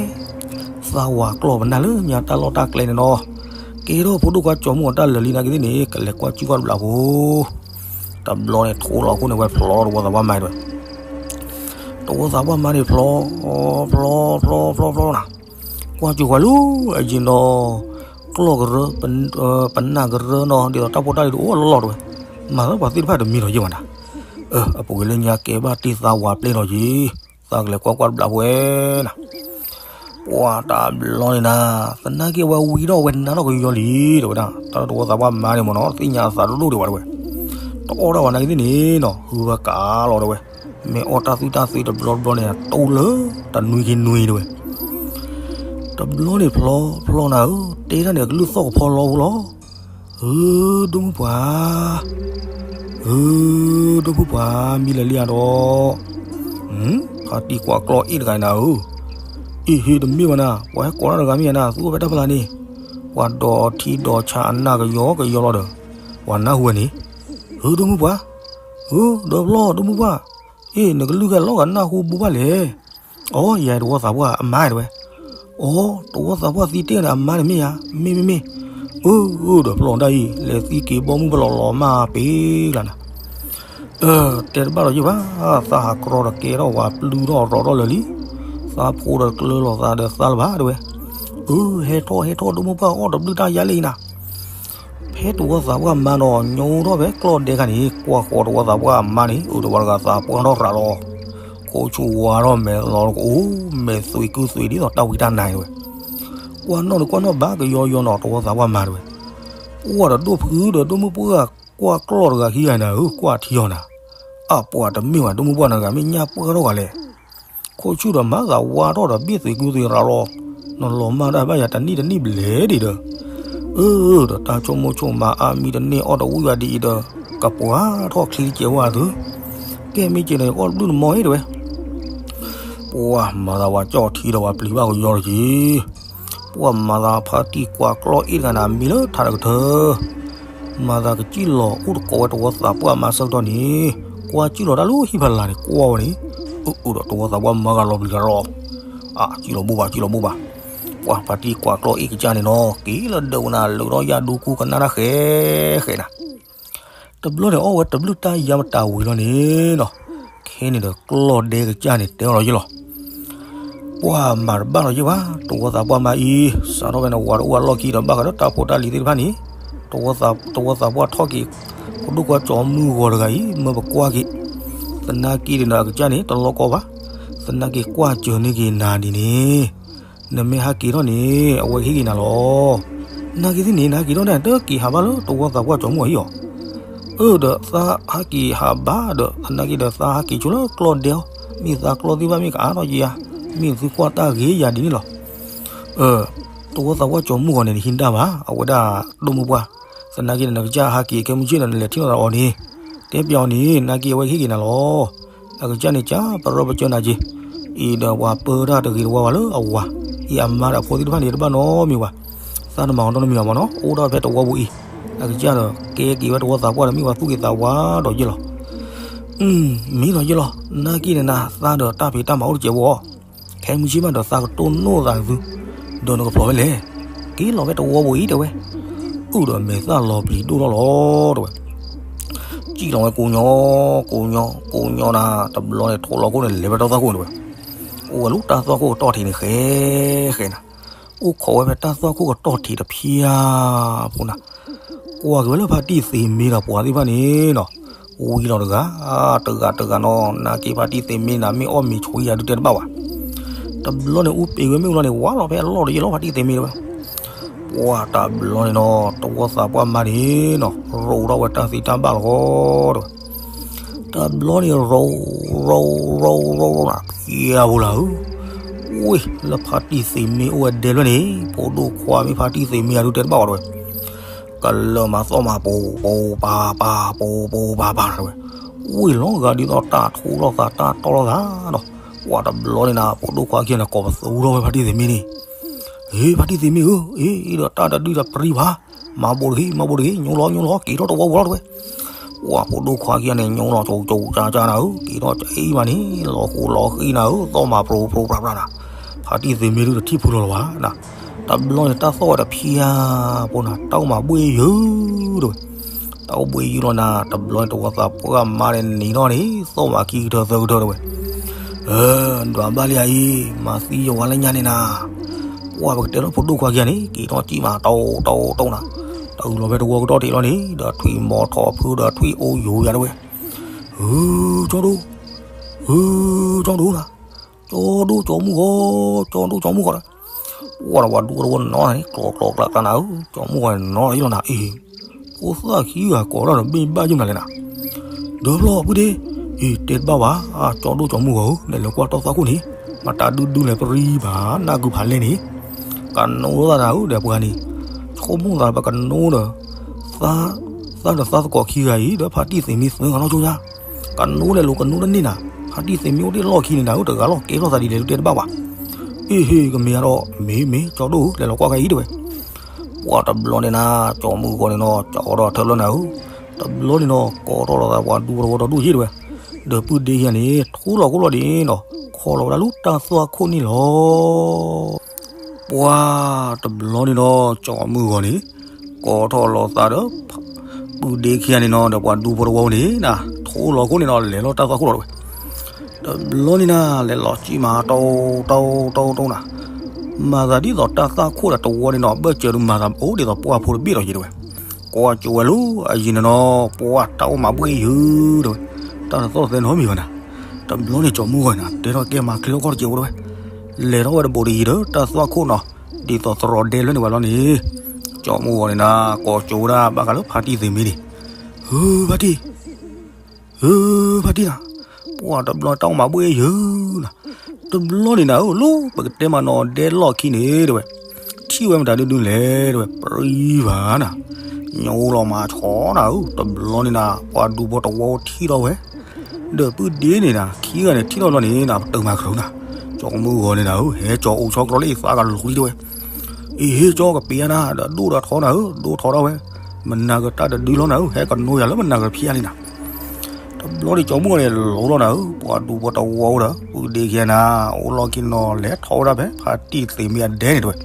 သးဝးကျီၢ်ပနၢ်လၢညါတၢ်လီၢ်တၢ်ကျဲန့ၣ်နီၤ, ကဲထီၣ်ဖိဒိၣ်ခွါကၠီမုၢ်အတၢ်လၢာ်လံနာ်က့သ့ၣ်န့ၣ် ကလဲၤကွၢ်ကၠိကွၢ်တဘျီဖိ တဘျီန့ၣ် ထိးလီၤအဃိန့ၣ် ဝဲဖျိးတဝီသးပှၢ်မါတဲဝဲ. တဝီသးပှၢ်မါန့ၣ်ဖျိး, ဖျိး, ဖျိး, ဖျိး, ဖျိးနၤ, ကွၢ်ကၠိကွၢ်လၢအယံၤနီၤ, ကျီၢ်ကရၢ, ပနၢ်ကရၢနီၤ, ဒ်သိးတၢ်ဖိတၢ်လံၤတအိၣ်လီၤလီၤတဲဝဲ, မၤလၢပှၤသ့ၣ်တဖၣ်တမံၤလီၤယ့ၢ်ဘၣ်နၤ. အပူၤကွံာ်လၢညါကဲဘၣ်တ့ၢ်သးဝးပျဲၢ်လီၤယ့ၢ်, သးကလဲၤကွၢ်ကွၢ်တဘျီဖိဝဲနၤ. ပှၤတဘျီန့ၣ်နၤ, သနာ်က့အဝဲဝံထီၣ်ဝဲနါထီၣ်ကယီလံ တဲဝဲဒၣ်, တၢ်လၢတဝီသးပှၢ်မါန့ၣ်မ့ၢ်နီၤ သ့ၣ်ညါအသးဒိၣ်ဒိၣ်ဒံးဝဲတဲဝဲ, တအီၣ်ဒၣ်ဝဲနာ်က့သ့ၣ်န့ၣ်နီၤ ဟုဝဲကးလီၤတဲဝဲ, မ့ၢ်အီၣ်တၢ်သွံၣ်တၢ်သွံတဘျီတဘျီန့ၣ် တိၢ်လၢတနွံခံနွံတဲဝဲ တဘျီန့ၣ်ဖျီဖျီနၤဧၢ, တဲတၢ်န့ၣ် အကလုၢ်သီၣ်ကဖီလီၤဖိလီၤ. ဧၢ, ဒိၣ်မုၢ်ပှၢ်, ဧၢ, ဒိၣ်မုၢ်ပှၢ်, မံလၢာ်လံဧါဒီး, ဖါတံၢ်ကွၢ်ကျီၢ်အ့ၣ်တဂၤနၤဧၢ, အ့ၣ်ဟ့တမ့ၢ်ဘၣ်နၤ, ပှၤဟဲကိးတၢ်တဂၤမ့ၢ်ဧါနၤ, သူအိၣ်ဖဲတၢ်ဖီလာ်န့ၣ်, ပှၤဒီးထံဒီးဆါအနၢ်ကယီကယီလီၤဒီး, ပှၤနၢ်ဟူဝဲန့ၣ်, ဧၢ, ဒိၣ်မုၢ်ပှၢ်, ဧၢ, ဒီးဖျီၣ်, ဒိၣ်မုၢ်ပှၢ်, အ့ၣ် နကလုၢ်ဂၤလီၤဂာ်နၢ်ဟူဘူးဘၣ်လဲၣ်. အိ ယၤတဝီသးပှၢ်အမါတဲဝဲ, အိ တဝီသးပှၢ်သံတ့ၢ်န့ၣ် အမါန့ၣ်မ့ၢ်ယၤ, မ့ၢ်မ့ၢ်မ့ၢ်, အၢ ဒီးဖျီၣ်တၢ်အံၤ လဲၤသံက့ၤဘီမုၢ်ပလီၢ်လီၤမၢ်ပ့ၤလၢနၤ, တဲတဘၣ်ဒီးယဘၣ်, သးဟးကြီဒီးကဲထီၣ်ဝဲပျုၢ်ထီၣ်ရီၤထီၣ်လၢာ်လံ, သးဖိဒီးကျၢလီၤသးဒီးသးလၢၤဘၣ်တဲဝဲ, အၢ ဟဲထီၣ်ဟဲထီၣ် ဒိၣ်မုၢ်ပှၢ်အီၣ်တဘျုးတၢ်ယါလံနၤ ဖဲတဝီသးပှၢ်မါဒီး ညိထီၣ်ဖဲကျီၢ်ဒဲခါန့ၣ် ကွၢ်ဃီၤတဝီသးပှၢ်မါန့ၣ် အၢ တဝီတဂၤသးပှၢ်ထီၣ်ရၤလီၤ, ခိၣ်ဆူၣ်ဝါထီၣ်မဲာ်လီၤကအိၣ် မဲာ်သွံၣ်ကုၢ်သွံၣ်ဒ်သိးတၢ်ဝံတၢ်နါတဲဝဲ, ကွၢ်နီၣ်ဒီးကွၢ်နီၣ်ဘၣ်ကယီယီနီၤ တဝီသးပှၢ်မါတဲဝဲ, ပှၢ်ဒီးဒိၣ်ဖုဒီး ဒိၣ်မုၢ်ပှၢ်ကွၢ်ကျီၢ်တဂၤခံဂၤနၤဧၢ ကွၢ်ထံအီၤနၤ, အပှၤတမ့ၢ်ဘၣ် ဒိၣ်မုၢ်ပှၢ်နဂၤမ့ၢ်ညၣ်ပှၢ်ထီၣ်ဂၤလဲၣ် ခိၣ်ဆူၣ်ဒီးမၤသးဝါထီၣ်ဒီးဘ့ၣ်သွံၣ်ကုၢ်သွံၣ်ရၤလီၤ, နလီၤမၢ်တၢ်ဘၣ်ယၤတနံၣ်တနံၣ်ဘျဲၣ်ဒံးဒီး, အၢ ဒီးတၢ်ဆိကမိၣ်ဆိကမးအါမံၤတန့ၢ်အီၣ်တဝံၣ်ဘၣ်ဒ်အံၤဒီး, ကပှၤထီၣ်ချံတကဲးဝဲအသု, ကဲမ့ၢ်က့ၤဒီးယကအီၣ်တဘျုးနမီၢ်အံၤတဲဝဲ ပှၤမၤသးဝဲကၠီၣ်ထံဒီးဝဲပျံၤဘၣ်ကယီတက့ၢ်, ပှၤမၤသးဖါတံၢ်ကွၢ်ကျီၢ်အ့ၣ်တဂၤန့ၣ် မံလၢထးတကထၢ, မၤသးကစံၣ်လီၤအိၣ်တကိးဝဲတဝီသးပှၢ်မါဆၢကတီၢ်န့ၣ်, ကွၢ်စံၣ်လီၤတၢ်လၢဟံၣ်ဖီလာ်န့ၣ် ကွၢ်ဝဲန့ၣ်, အၢ အၢ ဒီးတဝီသးပှၢ်မါဂၤလီၤပျံၤဂၤလီၤ, အၢ စံၣ်လီၤဘိၣ်ဘၣ် စံၣ်လီၤဘိၣ်ဘၣ်, ပှၤဖါတံၢ်ကွၢ်ကျီၢ်အ့ၣ်ကစၢ်န့ၣ်နီၤ က့ၤလၢဒၢးဝဲနၤ လၢာ်ထီၣ်ယၣ်ဒူကူကနၣ်တၢ်ဃဲဃဲနၤ တဘျီန့ၣ်အီၣ်ဝဲတဘျုးတၢ်ယါမတၤဝံၤလီၤန့ၣ်နီၤ, ခဲန့ၣ်ဒီးကျီၢ်ဒဲကစၢ်န့ၣ် တဲအီၤလီၤယ့ၣ်လီၤ, ပှၤမၤတဘၣ်လီၤယ့ၣ်ဘၣ် တဝီသးပှၢ်မါအံၤ, စးထီၣ်ဖဲန့ၣ်ဝၤတအိၣ်အလီၢ်ခံဒီးဘၣ်ဃးဒီးတၢ်ဖိတၢ်လံၤသ့ၣ်တဖၣ်န့ၣ်, တဝီသးပှၢ်ထီၣ်က့ၤ, ဖိဒိၣ်ခွါကၠီမုၢ်ဂီၤတဂၤအံၤ မၢပကွၢ်က့ၤ, သနာ်က့ဒီးအကစၢ်န့ၣ် တလီၢ်ကီဘၣ်, သနာ်က့ကွၢ်စၢၤန့ၢ်က့ၤနၤဒ်န့ၣ်, နမ့ၢ်ဟးက့ၤထီၣ်န့ၣ် အဝဲကဟ့ၣ်က့ၤနၤလီၤ. နာ်က့သ့ၣ်န့ၣ် နဟဲက့ၤထီၣ်န့ၣ် တက့ၤဟးဘၣ်လၢတဝီသးပှၢ်ကၠီမုၢ်အံၤအီၤ, အၢ ဒီးသးဟးက့ၤဟးဘၣ်ဒီး သနာ်က့ဒီးသးဟးက့ၤဆိလၢကျီၢ်ဒဲအီၤ, မ့ၢ်သးကျီၢ်သ့ၣ်တဖၣ်မ့ၢ်ကအါထီၣ်ယၤ, မ့ၢ်သုကွၢ်တၢ်ဂ့ၤယၤဒ်န့ၣ်လီၤ. တဝီသးပှၢ်ကၠီမုၢ်ဂီၤန့ၣ် နဟံးတၢ်ဘၣ် အဝဲဒၣ်ဒိၣ်မုၢ်ပှၢ်, သနာ်က့ဒီးနကစၢ်ဟးက့ၤခဲမုၢ်ဆ့ၣ်ဒီး နလဲၤထံၣ်လိာ်သးအီၤန့ၣ်, တဲပျီအီၤန့ၣ် နာ်က့အဝဲကဟ့ၣ်က့ၤနၤလီၤ. အကစၢ်န့ၣ် ကပရၢပကၢနၤက့ၤ, အံၤဒီးပှၤပၢတၢ်တဂ့ၤတဝါဘၣ်လၢအဝၤ, အံၤအမါဒီးအဖိသ့ၣ်တဖၣ်န့ၣ် တဘၣ်နီတမံၤဘၣ်, သးတမၤအီၤနီတမံၤဘၣ်မ့ၢ်နီၤ, အိၣ်ဒၣ်ဖဲတဝီပူၤအံၤ, အကစၢ်ဒီးကဲက့ၤဝဲတဝီသးပှၢ်ဒီး မ့ၢ်ပှၤသူၣ်က့ၤသးဝါဒီးယ့ၢ်လီၤ. မ့ၢ်လီၤယ့ၢ်လီၤ, နာ်က့န့ၣ်နၤ သးဒီးတၢ်ဖံးတၢ်မၤအိၣ်တစဲးဖိအီၤ, ခဲမုၢ်ဆ့ၣ်မးဒီးသးကတိၢ်နီၣ်သးသု, ဒီးနကဖျိးဝဲလဲၣ်, က့ၤလီၤဖဲတဝီပူၤအံၤတဲဝဲ, အုၣ်ဒီးမဲာ်သၣ်လီၤပျံၤဒိၣ်ထီၣ်လီၤတဲဝဲ စံၣ်လီၤဝဲကိးညီ, ကိးညီ, ကိးညီနၤ, တဘျီန့ၣ် ထိးလီၤခိၣ်န့ၣ် လဲၤဝဲတၢ်သွၣ်ခိၣ်န့ၣ်ဝဲ, အိၣ်ဝဲလၢတၢ်သွၣ်ခိၣ်ကတီၢ်ထံးန့ၣ် ဃဲဃဲနၤ, အိၣ်ခိးဝဲဖဲတၢ်သွၣ်ခိၣ်ကတီၢ်ထံးတဖျၢၣ်ဖိနၤ, ကွၢ်က့ၤဝဲလၢဖါတံၢ်သ့းမ့ၢ်ဒီးပှၤသ့ၣ်တဖၣ်န့ၣ်နီၤ, ဝံလီၤတဂၤ, တဂၤတဂၤနီၤ, နာ်က့ဖါတံၢ်သ့းမ့ၢ်နၤ မ့ၢ်အီၣ်မ့ၤဆိယၤဒုးတဲတဘၣ်ဘၣ်. တဘျီန့ၣ် အူပ့ၤဝဲမ့ၣ်အူလီၤန့ၣ် ဝါလီၤဖဲအလီၢ်ဒီးယ့ၢ်လီၤ ဖါတံၢ်သ့းမ့ၢ်တဲဝဲ ပှၤတဘျီန့ၣ်နီၤ, တဝီသးပှၢ်မါန့ၣ်နီၤ, ရိးထီၣ်ဝဲတၢ်သ့တၢ်ဘၣ်လီၤတဲဝဲ, တဘျီန့ၣ်ရိး, ရိး, ရိး, ရိး, ရိးနၤ, ဖျါဖိလၢဧၢ, ဝ့ၢ် လၢဖါတံၢ်သ့းမ့ၢ်အိၣ်ဝဲဒဲလွဲၢ်န့ၣ် ဖိဒိၣ်ခွါမ့ၢ်ဖါတံၢ်သ့းမ့ၢ်ယၤဒုးတဲတဘၣ်ဘၣ်တဲဝဲ, ကလၢာ်မၤသီၣ်မၤပူၤ, ပူၤပၤပၤ, ပူၤပူၤပၤပၤတဲဝဲ, ဝ့ၢ်လီၤဂာ်ဒ်သိးတၢ်ထူလိာ်သး တၢ်တီၢ်လိာ်သးနီၤ, ပှၤတဘျီန့ၣ်နၤ ဖိဒိၣ်ခွါခံဂၤန့ၣ် ကိးပသူထီၣ်ဝဲဖါတံၢ်သ့းမ့ၢ်န့ၣ်, ဟ့ ဖါတံၢ်သ့းမ့ၢ်ဧၢ, အ့ ဒီးတၢ်တဒုတပျံၤဘၣ်, မၤဘိးတဂ့ၤ မၤဘိးတဂ့ၤ ညိလီၤ ညိလီၤ က့ၤထီၣ်တဝီပူၤလီၤတဲဝဲ, ပှၤဖိဒိၣ်ခွါခံဂၤန့ၣ် ညိလီၤကၠိကၠိကၠၣ်ကၠၣ်နၤဧၢ, က့ၤထီၣ်ကအံၤမးန့ၣ် လီၤဃိလီၤဃံနၤဧၢ, သီၣ်မၤပြူပြူပြၢပြၢနၤ, ဖါတံၢ်သ့းမ့ၢ်ဒုးတထံၣ်ဖုလီၤလၢၤဘၣ်နၤ, တဘျီန့ၣ် တၢ်သီၣ်ဝဲတဖျါဖိနၤ တၢ်အိၣ်မးဘှ့ၣ်ယုာ်တဲဝဲ, တၢ်အိၣ်ဘှ့ၣ်ယုာ်လီၤနၤ တဘျီန့ၣ် တဝီသးပှၢ်မါန့ၣ်နံၤထီၣ်န့ၣ် သီၣ်မၤခံကထၢသၢကထၢတဲဝဲ, ဒွးဘၣ်လံအံၤ မၤသံယဝၤလၢညါန့ၣ်နၤ, ပှၤပကတဲလၢဖိဒိၣ်ခွါခံဂၤန့ၣ် က့ၤထီၣ်စံၣ်မးတီတီတီနၤ, တၢ်အုးလီၤဖဲတဝီကတီၢ်ထံးလီၤန့ၣ် ဒီးထွံၣ်မီၤထီၣ်ဖုဒီးထွံၣ်အိၣ်ယိာ်ယၤတဲဝဲ, ဟူ ကၠီဒိၣ်, ဟူ ကၠီဒိၣ်နၤ, ကၠီဒိၣ်ကၠီမုၢ်ဂီၤ, ကၠီဒိၣ်ကၠီမုၢ်ဂီၤဒီး ပှၢ်ဒီးပှၤဒူဖိတဝီနီၤန့ၣ် ကျီကျီကျးကျးနၤဧၢ, ကၠီၤမုၣ်ဂီၤန့ၣ်နီၤလီၤနၤ, အ့ၣ်, ဖိသၣ်ခံဂၤကိးထီၣ်ဒီးဘ့ၣ်ဘၣ်ယုၢ်နၤလဲၣ်နၤ, ဒီဖျီၣ်ပုၢ်ဒ့, အ့ၣ် တဲတဘၣ်ဘၣ်, ကၠီဒိၣ်ကၠီၤမုၣ်ဂီၤဧၢ, နလဲၤကွၢ်တၢ်သွၣ်ခိၣ်န့ၣ်, မတၤဒုဒုလဲၤပရံဘၣ် နၢ်ကုဖးလဲၢ်န့ၣ်, ကနိသးနၤဧၢ ဒီးပှၤန့ၣ်, ဆိကမိၣ်သးပကနိဒီး သၣ်ဒီးသၣ်သကိးခံဂၤအံၤ ဒီးဖါတံၢ်သ့ၣ်မ့ၢ်သၢဂၤလီၤကၠိညါ, ကနိလဲၤလိာ်ကနိတန့ၢ်နၤ, ဖါတံၢ်သ့ၣ်မ့ၢ်အိၣ်တ့ၢ်လီၢ်ခံန့ၣ်နၤဧၢ, တဂၤလီၤကဲထီၣ်သးဒ်လဲၣ်ဒုတဲတဘၣ်ဘၣ်, အ့ၣ်ဟ့ၣ် ကမ့ၢ်အါဒီး မ့ၢ်မ့ၢ် ကၠီဒိၣ်ဧၢ လဲၤလီၤကွၢ်ခဲအံၤတဲဝဲ, ပှၢ်တဘျီန့ၣ်နၤ ကၠီၤမုၣ်ဂီၤန့ၣ်နီၤ ကၠီၤထီၣ်ထၢလၢနၤဧၢ, တဘျီန့ၣ်နီၤ ကိးထီၣ်လီၤသးပှၤဒူဖိတဝီဒီဒူၣ်ယ့ၢ်တဲဝဲ, ဒီးပုၢ်ဒ့ခံဂၤန့ၣ် ထူလီၤခိၣ်လီၤန့ၣ်နီၤ ခီလီၤဝဲဒၣ်လၢတၢ်သွၣ်ခိၣ်န့ၣ်လီၤ. ပှၢ်တဘျီန့ၣ်ဒီး ကၠီၤမုၣ်ဂီၤန့ၣ် ကိးထီၣ်လီၤသးဒီး ပုၢ်ဒ့ခံဂၤန့ၣ်နီၤ ဒီးပှၤဒူဖိတဝီန့ၣ်နၤ ထူလီၤခိၣ်န့ၣ်နီၤ လဲၤလီၤတၢ်သွၣ်ခိၣ်လီၤတဲဝဲ, တဘျီန့ၣ်နၤ လဲၤလီၤစံၣ်မး တိတိတိတိနၤ, မၤသးဒ်သိးတၢ်သွၣ်ခိၣ်ဒီးတဝီန့ၣ်နီၤ ဘၢၣ်စၢၤဒုးမၤသးအိၣ်ဒ်သိးပှၢ်ဖိတဘ့ၣ်လီၤယ့ၢ်တဲဝဲ, ကွၢ်ကၠိဝဲလၢအယံၤန့ၣ်နီၤ ပှၢ်တၢ်အိၣ်မးဘှ့ၣ်ယုၢ်တဲဝဲ, တၢ်တသီၣ်သဲနီတမံၤဘၣ်နၤ, တဘျီန့ၣ်ကၠီၤမုၣ်ဂီၤန့ၣ်နၤ တဲထီၣ်ကဲမၤချ့လီၤကီၢ်တကဲးဖိတဲဝဲ, လဲၤထီၣ်ဝဲတဘိးတယံၤဒီးတၢ်သွၣ်ခိၣ်နီၤ ဒ်သိးသရိာ်ဒဲလွဲန့ၢ်ဝဲလီၤန့ၣ်, ကၠီၤမုၣ်ဂီၤန့ၣ်နၤ ကိးကၠိဝဲဒၣ်ဘၣ်ဃးလၢဖါတံၢ်သ့ၣ်မ့ၢ်န့ၣ်, ဧၢ ဖါတံၢ် ဧၢ ဖါတံၢ်နၤ, ပှၢ်တဘျီတၢ်အိၣ်မးဘှ့ၣ်ယုၢ်နၤ, တဘျီန့ၣ်နၤဧၢ လၢပကတဲမးနီၤဒဲလီၢ်ခံန့ၣ်တဲဝဲ, ထံၣ်ဝဲမတၤဒုဒုလဲၣ်တဲဝဲ ပရံဘၣ်နၤ, ညိလီၤမးဆီနၤဧၢ တဘျီန့ၣ်နၤ ပှၤဒူဖိတဝီထံၣ်ထီၣ်ဝဲ, ဒီးပုၢ်ဒ့န့ၣ်နၤ ခံဂၤန့ၣ်ထံၣ်ထီၣ်ဘျီန့ၣ်နၤ ပတုာ်မၤခရူၤနၤ, ကၠီၤမုၣ်ဂီၤန့ၣ်နၤဧၢ ဟဲကၠီၤအိၣ်ဆီကျီလၢအသးကလူၤလံတဲဝဲ အ့ၣ်ဟ့ၣ်ကၠီကပ့ၤနၤ ဒီးဒိၣ်ဒီးထီနၤဧၢ ဒိၣ်ထီထီၣ်ဝဲ, မနၤကတၢ်တဒုလီၤနၤဧၢ ဟဲကနိယၤလၢမနၤကဖံးအါလံနၤ, တဘျီန့ၣ်ကၠီၤမုၣ်ဂီၤန့ၣ် လိၤထီၣ်နၤဧၢ ပှၤဒူဖိတဝီဒီး ပုၢ်ဒ့ခံဂၤနၤ အိၣ်လီၢ်ခံနီၤ လဲၤထီၣ်ဝဲဒၣ်ဖဲဖါတံၢ်သ့ၣ်မ့ၢ်အဒဲန့ၣ်တဲဝဲ,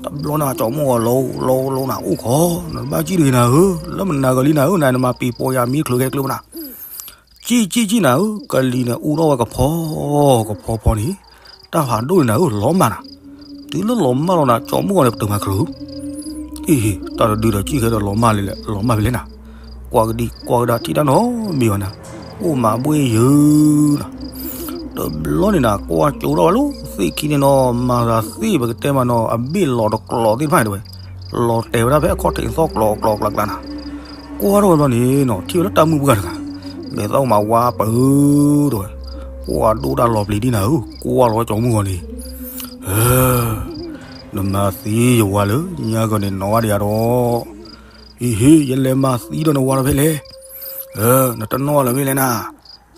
တဘျီန့ၣ်ကၠီၤမုၣ်ဂီၤလိၤလိၤလိၤနၤ အိၣ်ခိး နတဘၣ်ကံၣ်တဂ့ၤနၤဧၢ လၢမနၤကလံနၤဧၢ နနမၤပံၤပိာ်ယၤမံချၢခဲကျိမနၤ ကံၣ်ကံၣ်ကံၣ်နၤဧၢ ကလံၤန့ၣ်အူထီၣ်ဝဲကဖီ ကဖီဖီန့ၣ်, တၢ်ဖးဒိၣ်န့ၣ်နၤဧၢ လီၤမၢ်နၤ, တုၤလၢလီၤမၢ်လီၤနၤ ကၠီၤမုၣ်ဂီၤန့ၣ် ပတုာ်မၤခရူၤ, အ့ၣ် တၢ်တဒုဒီးကံၣ်ခဲဒီးလီၤမၢ်လံ လီၤမၢ်ဖဲလဲၣ်နၤ, ကွၢ်ကဒံကွၢ်ကဒါထံၣ်တၢ်နီတမံၤဘၣ်နၤ, အိၣ်မးဘှ့ၣ်ယုၢ်နၤ တဘျီန့ၣ်နၤ ကွၢ်ကၠိထီၣ်ဝဲလၢသ့ၣ်ခံန့ၣ်နီၤ မၤသးသ့ၣ်ပကတဲမးနီၤ အဘ့ၣ်လီၤတကျိၤသ့ၣ်တဖၣ်န့ၣ်တဲဝဲ, လီၤတဲာ်ဝဲဒၣ်ဖဲအခီၣ်ထံးသီၣ်ကျိၤကျိၤကျါကျါနၤ, ကွၢ်ထီၣ်ဝဲဘျီန့ၣ်နီၤ ထံၣ်ဝဲလၢတၢ်မုၢ်ပှၢ်တဂၤ, မဲာ်သၣ်အိၣ်မးဝါပၢၤတဲဝဲ, ပှၢ်ဒိၣ်တၢ်လီၤပျံၤဒံနၤဧၢ ကွၢ်လီၤဝဲကၠီၤမုၣ်ဂီၤန့ၣ်, နမၤသံယဝၤလၢညါကီၢ်န့ၣ်နီၤဝဲဒံးဧါဒီး, အ့ၣ်ဟ့ၣ် ယလဲၤမၤသံဒီးနဝၤဒီးဖဲလဲၣ်, နတနီၣ်လၢၤဖဲလဲၣ်နၤ,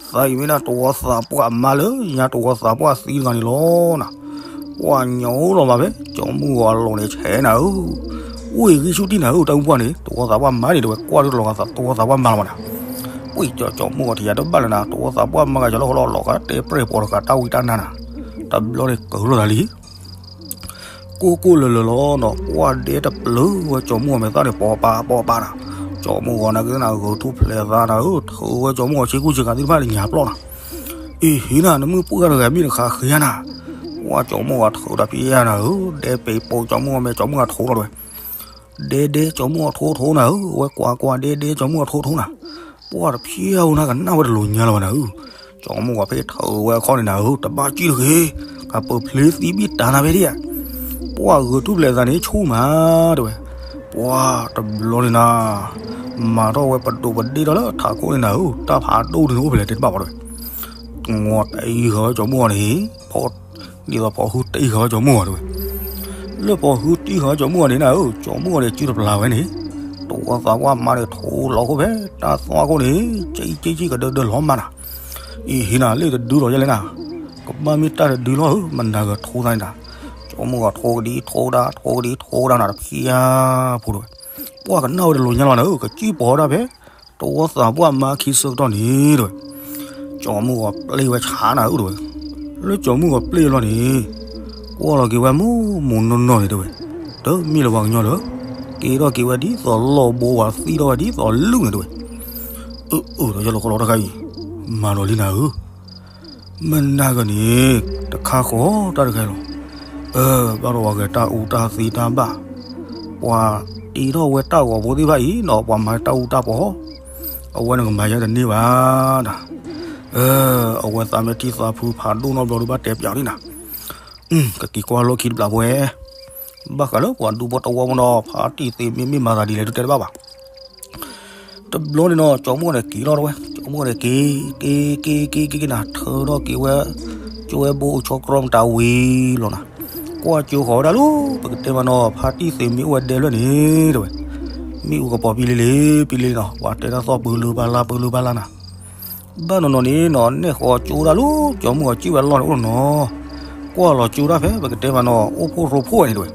သးအံၤမ့ၢ်ဒၣ်တဝီသးပှၢ်အမါလၢညါတဝီသးပှၢ်သံတဂၤန့ၣ်လီၤနၤ, ပှၢ်ညိလီၤမးဖဲ ကၠီၤမုၣ်ဂီၤအလိၤန့ၣ်ဆဲးနၤဧၢ, အိၣ်အံၤဂံၢ်ဆူၣ်တံၢ်နၤဧၢ တၢ်မုၢ်ပှၢ်န့ၣ် တဝီသးပှၢ်မါန့ၣ်တဲဝဲ ကွၢ်ဒၣ်တလီၤဂာ်သးတဝီသးပှၢ်မါလီၤမးနၤ, ပှ့ၤကၠီၤကၠီၤမုၣ်ဂီၤထံၣ်ယၤတဘၣ်လၢၤနၤ တဝီသးပှၢ်မါဂၤကၠီၤလၢဃီလီၤလီၤဂာ်တဲပြဲၢ်ပိာ်တဂၤတၢ်ဝံတၢ်နါနၤ, တဘျီန့ၣ်ကၢၤလိာ်သးလံ ကိၢ်ကိၢ်လၢၤလၢၤလီၤနီၤ ပှၢ်ဒဲတပျၢၤဝဲကၠီၤမုၣ်ဂီၤမဲာ်သၣ်န့ၣ် ပိာ်ပာ်ပိာ်ပာ်နၤ, ကၠီၤမုၣ်ဂီၤနၤက့နၤ ဂုာ်ထူၣ်ဖျဲးသးနၤဧၢ ထုးဝဲကၠီၤမုၣ်ဂီၤဆ့ကူဆ့ကၤသ့ၣ်တဖၣ်န့ၣ် ညါပျီနၤ, အ့ၣ်ဟ့ၣ်နၤ နမုၢ်ပှၢ်တဂၤမ့ၢ်တခါဃ့နၤ, ပှၢ်ကၠီၤမုၣ်ဂီၤထုးဒီးဖျဲးနၤဧၢ ဒဲပ့ၤပိာ်ကၠီၤမုၣ်ဂီၤမဲာ် ကၠီၤမုၣ်ဂီၤထိးလီၤတဲဝဲ ဒဲဒဲကၠီၤမုၣ်ဂီၤထိထိနၤဧၢ, ဝဲကွၢ်ကွၢ်ဒဲဒဲကၠီၤမုၣ်ဂီၤထိထိနၤ, ပှၢ်တဖျဲးဧိၤနၤ ကနၣ်ဝဲတလိၤညါလီၤဘၣ်နၤဧၢ, ကၠီၤမုၣ်ဂီၤဖဲထုးဝဲအခီၣ်န့ၣ်နၤဧၢ တဘၣ်ကံၣ်တဂ့ၤ, ကပၢၤဖျ့သံဘံၣ်တၢ်နၤဖဲဒံးဧါ, ပှၢ်ဂုာ်ထူၣ်ဖျဲးသးန့ၣ်ဆူၣ်မးတဲဝဲ, ပှၢ်တဘျီန့ၣ်နၤ, မၤထီၣ်ဝဲပဒိးပဒ့ၣ်ထီၣ်လၢထးခိၣ်န့ၣ်နၤဧၢ, တၢ်ဖးဒိၣ်ဒုန့ၣ်အိၣ်ဖဲလဲၣ်တဲတဘၣ်ဘၣ်တဲဝဲ တၢ်တံၢ်ဃာ်ဝဲကၠီၤမုၣ်ဂီၤန့ၣ်, ဒ်သိးဖီဟုတံၢ်ဃာ်ဝဲကၠီၤမုၣ်ဂီၤတဲဝဲ, လၢဖီဟုတံၢ်ဃာ်ဝဲကၠီၤမုၣ်ဂီၤန့ၣ်နၤဧၢ, ကၠီၤမုၣ်ဂီၤန့ၣ်စုတပျၢ်ဝဲန့ၣ်, တဝီသးပှၢ်မါန့ၣ်ထိလီၤခိၣ်ဖဲတၢ်သွၣ်ခိၣ်န့ၣ်, ကံၣ်ကံၣ်ကံၣ်ကဒၢဒၢလီၤမၢ်နၤ, အံၤဟ့ၣ်နၤလၢတဒုလီၤယဲလဲၣ်နၤ, ကဘၣ်မ့ၢ်တၢ်တဒုလီၤဧၢ, မနၤဂၤထိသးန့ၣ်နၤ, ကၠီၤမုၣ်ဂီၤထိကဒံထိကဒါ ထိကဒံထိကဒါနၤတဖျါဖိတဲဝဲ, ပှၢ်ကနၣ်ဝဲတလိၤညါလီၤနၤဧၢ, ကစံၣ်ပိာ်ဝဲဒၣ်ဖဲ တဝီသးပှၢ်မါခံဆၢကတီၢ်န့ၣ်တဲဝဲ, ကၠီၤမုၣ်ဂီၤပျဲဝဲဆါနၤဧၢတဲဝဲ, လၢကၠီၤမုၣ်ဂီၤပျဲလီၤန့ၣ်, ကွၢ်လီၤက့ၤဝဲမိၢ်မိၢ်နီၢ်နီၢ်န့ၣ်တဲဝဲ, တမ့ၢ်လၢပှၤကညီလၢ, က့ၤထီၣ်က့ၤဝဲဒ်သိးလီၢ်ဘိဝဲသံထီၣ်ဝဲဒ်သိးလူၢ်န့ၣ်တဲဝဲ, အၢ အၢ ဒီးယလီၤကလီတခါအံၤ, မၤလီၤလံနၤဧၢ မနၤဂၤန့ၣ်, တခါဃီတၢ်တခါလီၤ, အၢ ဘၣ်ဒီးပှၤဂဲၤတၢ်အူတၢ်သံတၢ်ဘၣ်, ပှၤတ့ထီၣ်ဝဲတၢ်ဂီၤဖိသ့ၣ်တဖၣ်အံၤနီၤ ပှၤမၤတၢ်အူတၢ်ပီၤ, အဝဲန့ၣ်ကမၤယဲတန့ၢ်ဘၣ်နၤ, အၢ အဝဲသးမ့ၢ်ထံၣ်သးဖုဖးဒိၣ်နီတဘျီဒီးဘၣ်တဲပၠးလံနၤ, ကက့ၤကွၢ်လီၢ်ခံတဘျီပဝဲ, ဘၣ်ဃးလၢပှၤဒူဖိတဝီဖိနီၤ ဖါတံၢ်သ့ၣ်မ့ၢ်မ့ၢ်မၤသးဒ်လဲၣ် တတဲတဘၣ်ဘၣ်. တဘျီန့ၣ်နီၤ ကၠီမုၢ်ဂီၤန့ၣ်က့ၤထီၣ်တဝဲ, ကၠီမုၢ်ဂီၤန့ၣ်က့ၤ က့ၤ က့ၤ က့ၤ က့ၤ က့ၤနၤ ထၢထီၣ်က့ၤဝဲ ကၠိဝဲဘိအိၣ်ဆီကြီမတၤဝံၤလီၤနၤ, ကွၢ်ကၠိဃီၤဝဲဒၣ်လၢ ပကတဲမးနီၤ ဖါတံၢ်သ့ၣ်မ့ၢ်အိၣ်ဝဲဒဲလၢန့ၣ်တဝဲ, မ့ၣ်အူကပီၤပံလံလံ ပံလံလံနီၤ ပှၤတဲတၢ်သီၣ်ပၢလၢပၢလါ ပၢလၢပၢလါနၤ. ဘၣ်နီၤနီၤန့ၣ်နီၤ နဲၣ်ဃီကၠိဒၣ်လၢ ကၠီမုၢ်ဂီၤစံၣ်ဝဲလီၢ်န့ၣ်အိၣ်နီၤ, ကွၢ်လီၤကၠိဒၣ်ဖဲ ပကတဲမးနီၤ အိၣ်ဖှိၣ်ရိဖှိၣ်ဝဲန့ၣ်တဝဲ.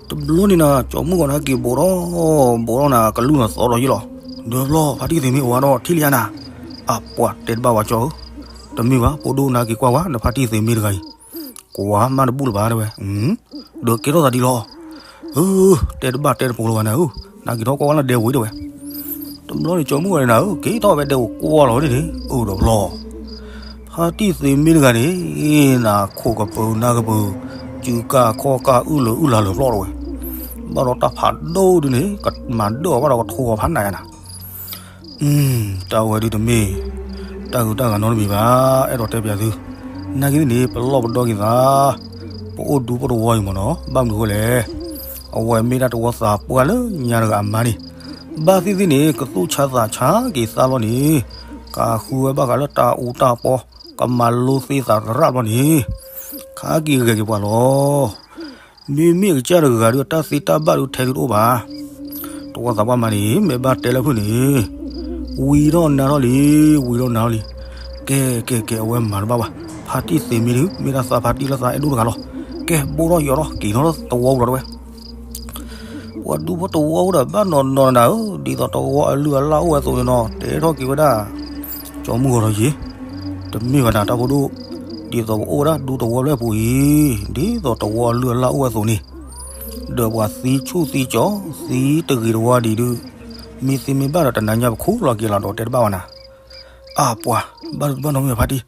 တဘျီန့ၣ်နၤ ကၠီမုၢ်ဂီၤန့ၣ်က့ၤဘိးထီၣ် ဘိးထီၣ်နၤ ကလူၢ်နီၤသီထီၣ်ယံလီၤ, ဒီးဘျီ ဖါတံၢ်သ့ၣ်မ့ၢ်အိၣ်ဝဲဒီးထံၣ်လံဧါနၤ, အပှၤတဲတဘၣ်ဝဲကၠီဧၢ, တမ့ၢ်ဘၣ် ဖိဒိၣ်နၤက့ၤကွၢ်ဝဲ နဖါတံၢ်သ့ၣ်မ့ၢ်တဂၤအံၤ ကွၢ်မးတဘူၣ်လၢၤဘၣ်တဝဲ, ဒီးကဲထီၣ်သးဒ်လီၤ, တဲတဘၣ်တဲတပူၤလၢၤဘၣ်နၤဧၢ, နက့ၤထီၣ်ကွၢ်ဝဲလၢဒဲဝံၤတဝဲ. တဘျီန့ၣ် ကၠီမုၢ်ဂီၤန့ၣ်နၤဧၢ က့ၤထီၣ်ဝဲဒဲအိၣ်ကွၢ်လီၤဝဲန့ၣ်န့ၣ် အိၣ်ဒီးဘျီ ဖါတံၢ်သ့ၣ်မ့ၢ်တဂၤန့ၣ် နခိၣ်ကပၢၤနၢ်ကပၢၤ, စုကၢ်ခီၣ်ကၢ်အုၣ်လၢအုၣ်လၢလၢပျီၢ်တဝဲ, ဘၣ်ဒီးတၢ်ဖးဒိၣ်ဒုန့ၣ် ကမၤဒၢၣ်အီၤဘၣ်ဒီးကထိအီၤဖးနးယါနၤ, တၢ်ဝဲဒုတမ့ၢ် တၢ်ဂုၤတၢ်ဂၤနီတမံၤဘၣ်, အဲၣ်ဒိးတဲပျးသု, နာ်က့န့ၣ် ပလီၢ်ပဒီက့ၤသး, ပအိၣ်ဒူဖိတဝီအံၤမ့ၢ်နီၤ ဘၣ်မနုၤဃိလဲၣ်, အဝဲမ့ၢ်ဒၣ်တဝီသးပှၢ်လၢညါတဂၤအမါန့ၣ်, ဘၣ်သ့ၣ်သ့ၣ်န့ၣ် ကသူၣ်ဆါသးဆါက့ၤသးလီၤန့ၣ်, ကဃုဝဲဘၣ်ဃးလၢတၢ်အူတၢ်ပီ, ကမၤလိသ့သးသရၣ်ဘျီန့ၣ်, ခးက့ၤဂဲၤက့ၤပှၤလီၤ. မ့မ့ၢ်အကစၢ်တဂၤဒုး တၢ်သ့တၢ်ဘၣ်ဒုးထဲဒုးတအိၣ်ဘၣ်. တဝီသးပှၢ်မါန့ၣ် မ့ၢ်ဘၣ်တဲလၢဖုၣ်န့ၣ်, ဝံထီၣ်နါထီၣ်လံ, ဝံထီၣ်နါထီၣ်လံ. ကဲ ကဲ ကဲ အဝဲမၤတဘၣ်ဘၣ်. ဖါတံၢ်သ့ၣ်မ့ၢ်ဒုး မ့ၢ်ဒၣ်သးဖါတံၢ်လၢသးအဲၣ်ဒိၣ်တဂၤလီၤ. ကဲ ဘိၣ်ထီၣ်ယီၤထီၣ် က့ၤထီၣ်လၢတဝီပူၤလီၤတဝဲ ပှၤဒူဖိတဝီအိၣ်ဒီးဘၣ်နီၢ်နီၢ်နၤဧၢ, ဒ်သိးတဝီအလုၢ်အလၢ်အိၣ်ဝဲအသိးန့ၣ်နီၤ, တဲထီၣ်က့ၤဝဲဒၣ် ကၠီမုၢ်ဂီၤဒီးယ့ၤ, တမ့ၢ်ဘၣ်နၤတၢ်ဖိဒိၣ်, ဒ်သိးပအိၣ်ဝဲဒၣ်ဒူတဝီဖျၢၣ်ပူၤအံၤ, ဒ်သိးတဝီအလုၢ်အလၢ်အိၣ်ဝဲအသိးန့ၣ်, ဒီးပှၤသံဆူၣ်သံကၠီ, သံတဂ့ၤတဝါဒံးဒုး, မ့ၢ်သ့မ့ၢ်ဘၣ်ဒီးတနၤညါပခူၣ်လီၤက့ၤလီၤဒီးတဲတဘၣ်ဝဲနၤ. အါပှၤ, ဘၣ်ဒုးတဘၣ်နီတမံၤဘၣ်ဖါတံၢ်,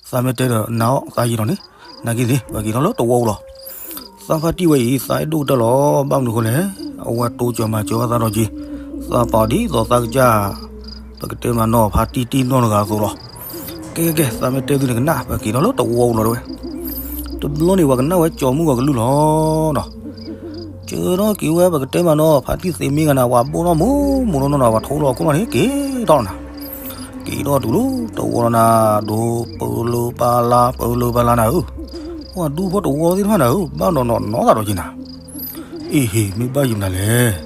သးမ့ၢ်တဲဒီးနၤအီၣ်သးယံာ်လီၤန့ၣ်, နာ်က့န့ၣ် ပှၤက့ၤထီၣ်လၢတဝီပူၤလီၤ. သးဖါတံၢ်ဝဲအံၤ သးအဲၣ်ဒိၣ်ကတၢၢ်လီၤ. ဘၣ်မနုၤအဃိလဲၣ်, အဝဲတိစၢၤမၤစၢၤဘၣ်သးဒီးက့ၤ, သးပာ်ဒ်သိးသးကစၢ်, ပကတဲမးနီၢ်ဖါတံၢ်တံၢ်နီၢ်တဂၤအသိးလီၤ. ကဲကဲကဲ, သးမ့ၢ်တဲသုန့ၣ်ကနၣ်, ပက့ၤထီၣ်လၢတဝီပူၤလီၤတဝဲ. တဘျီန့ၣ် ပှၤကနၣ်ဝဲကၠီမုၢ်ဂီၤကလုၢ်လီၤနီၤ. စၢထီၣ်က့ၤဝဲ ပကတဲမးနီၤ ဖါတံၢ်သ့ၣ်မ့ၢ်ဂၤနၤ ပှၤဘိၣ်ထီၣ်မိၢ်မိၢ်နီၢ်နီၢ်နီၤ ပှၤထိလီၤခိၣ်လီၤန့ၣ် က့ၤထီၣ်နၤ, က့ၤထီၣ်တုၤလၢတဝီလီၤနၤ, ဒိးပၢလၢပၢလါ ပၢလၢပၢလါနၤဧၢ, ပှၤဒူဖိတဝီသ့ၣ်တဖၣ်နၤဧၢ, ဘၣ်နီၢ်နီၢ်နီၢ်သးဒီးက့ၤနၤ, အ့ဟ့ၣ် မ့ၢ်ဘၣ်ယံၤမနုၤလဲၣ်,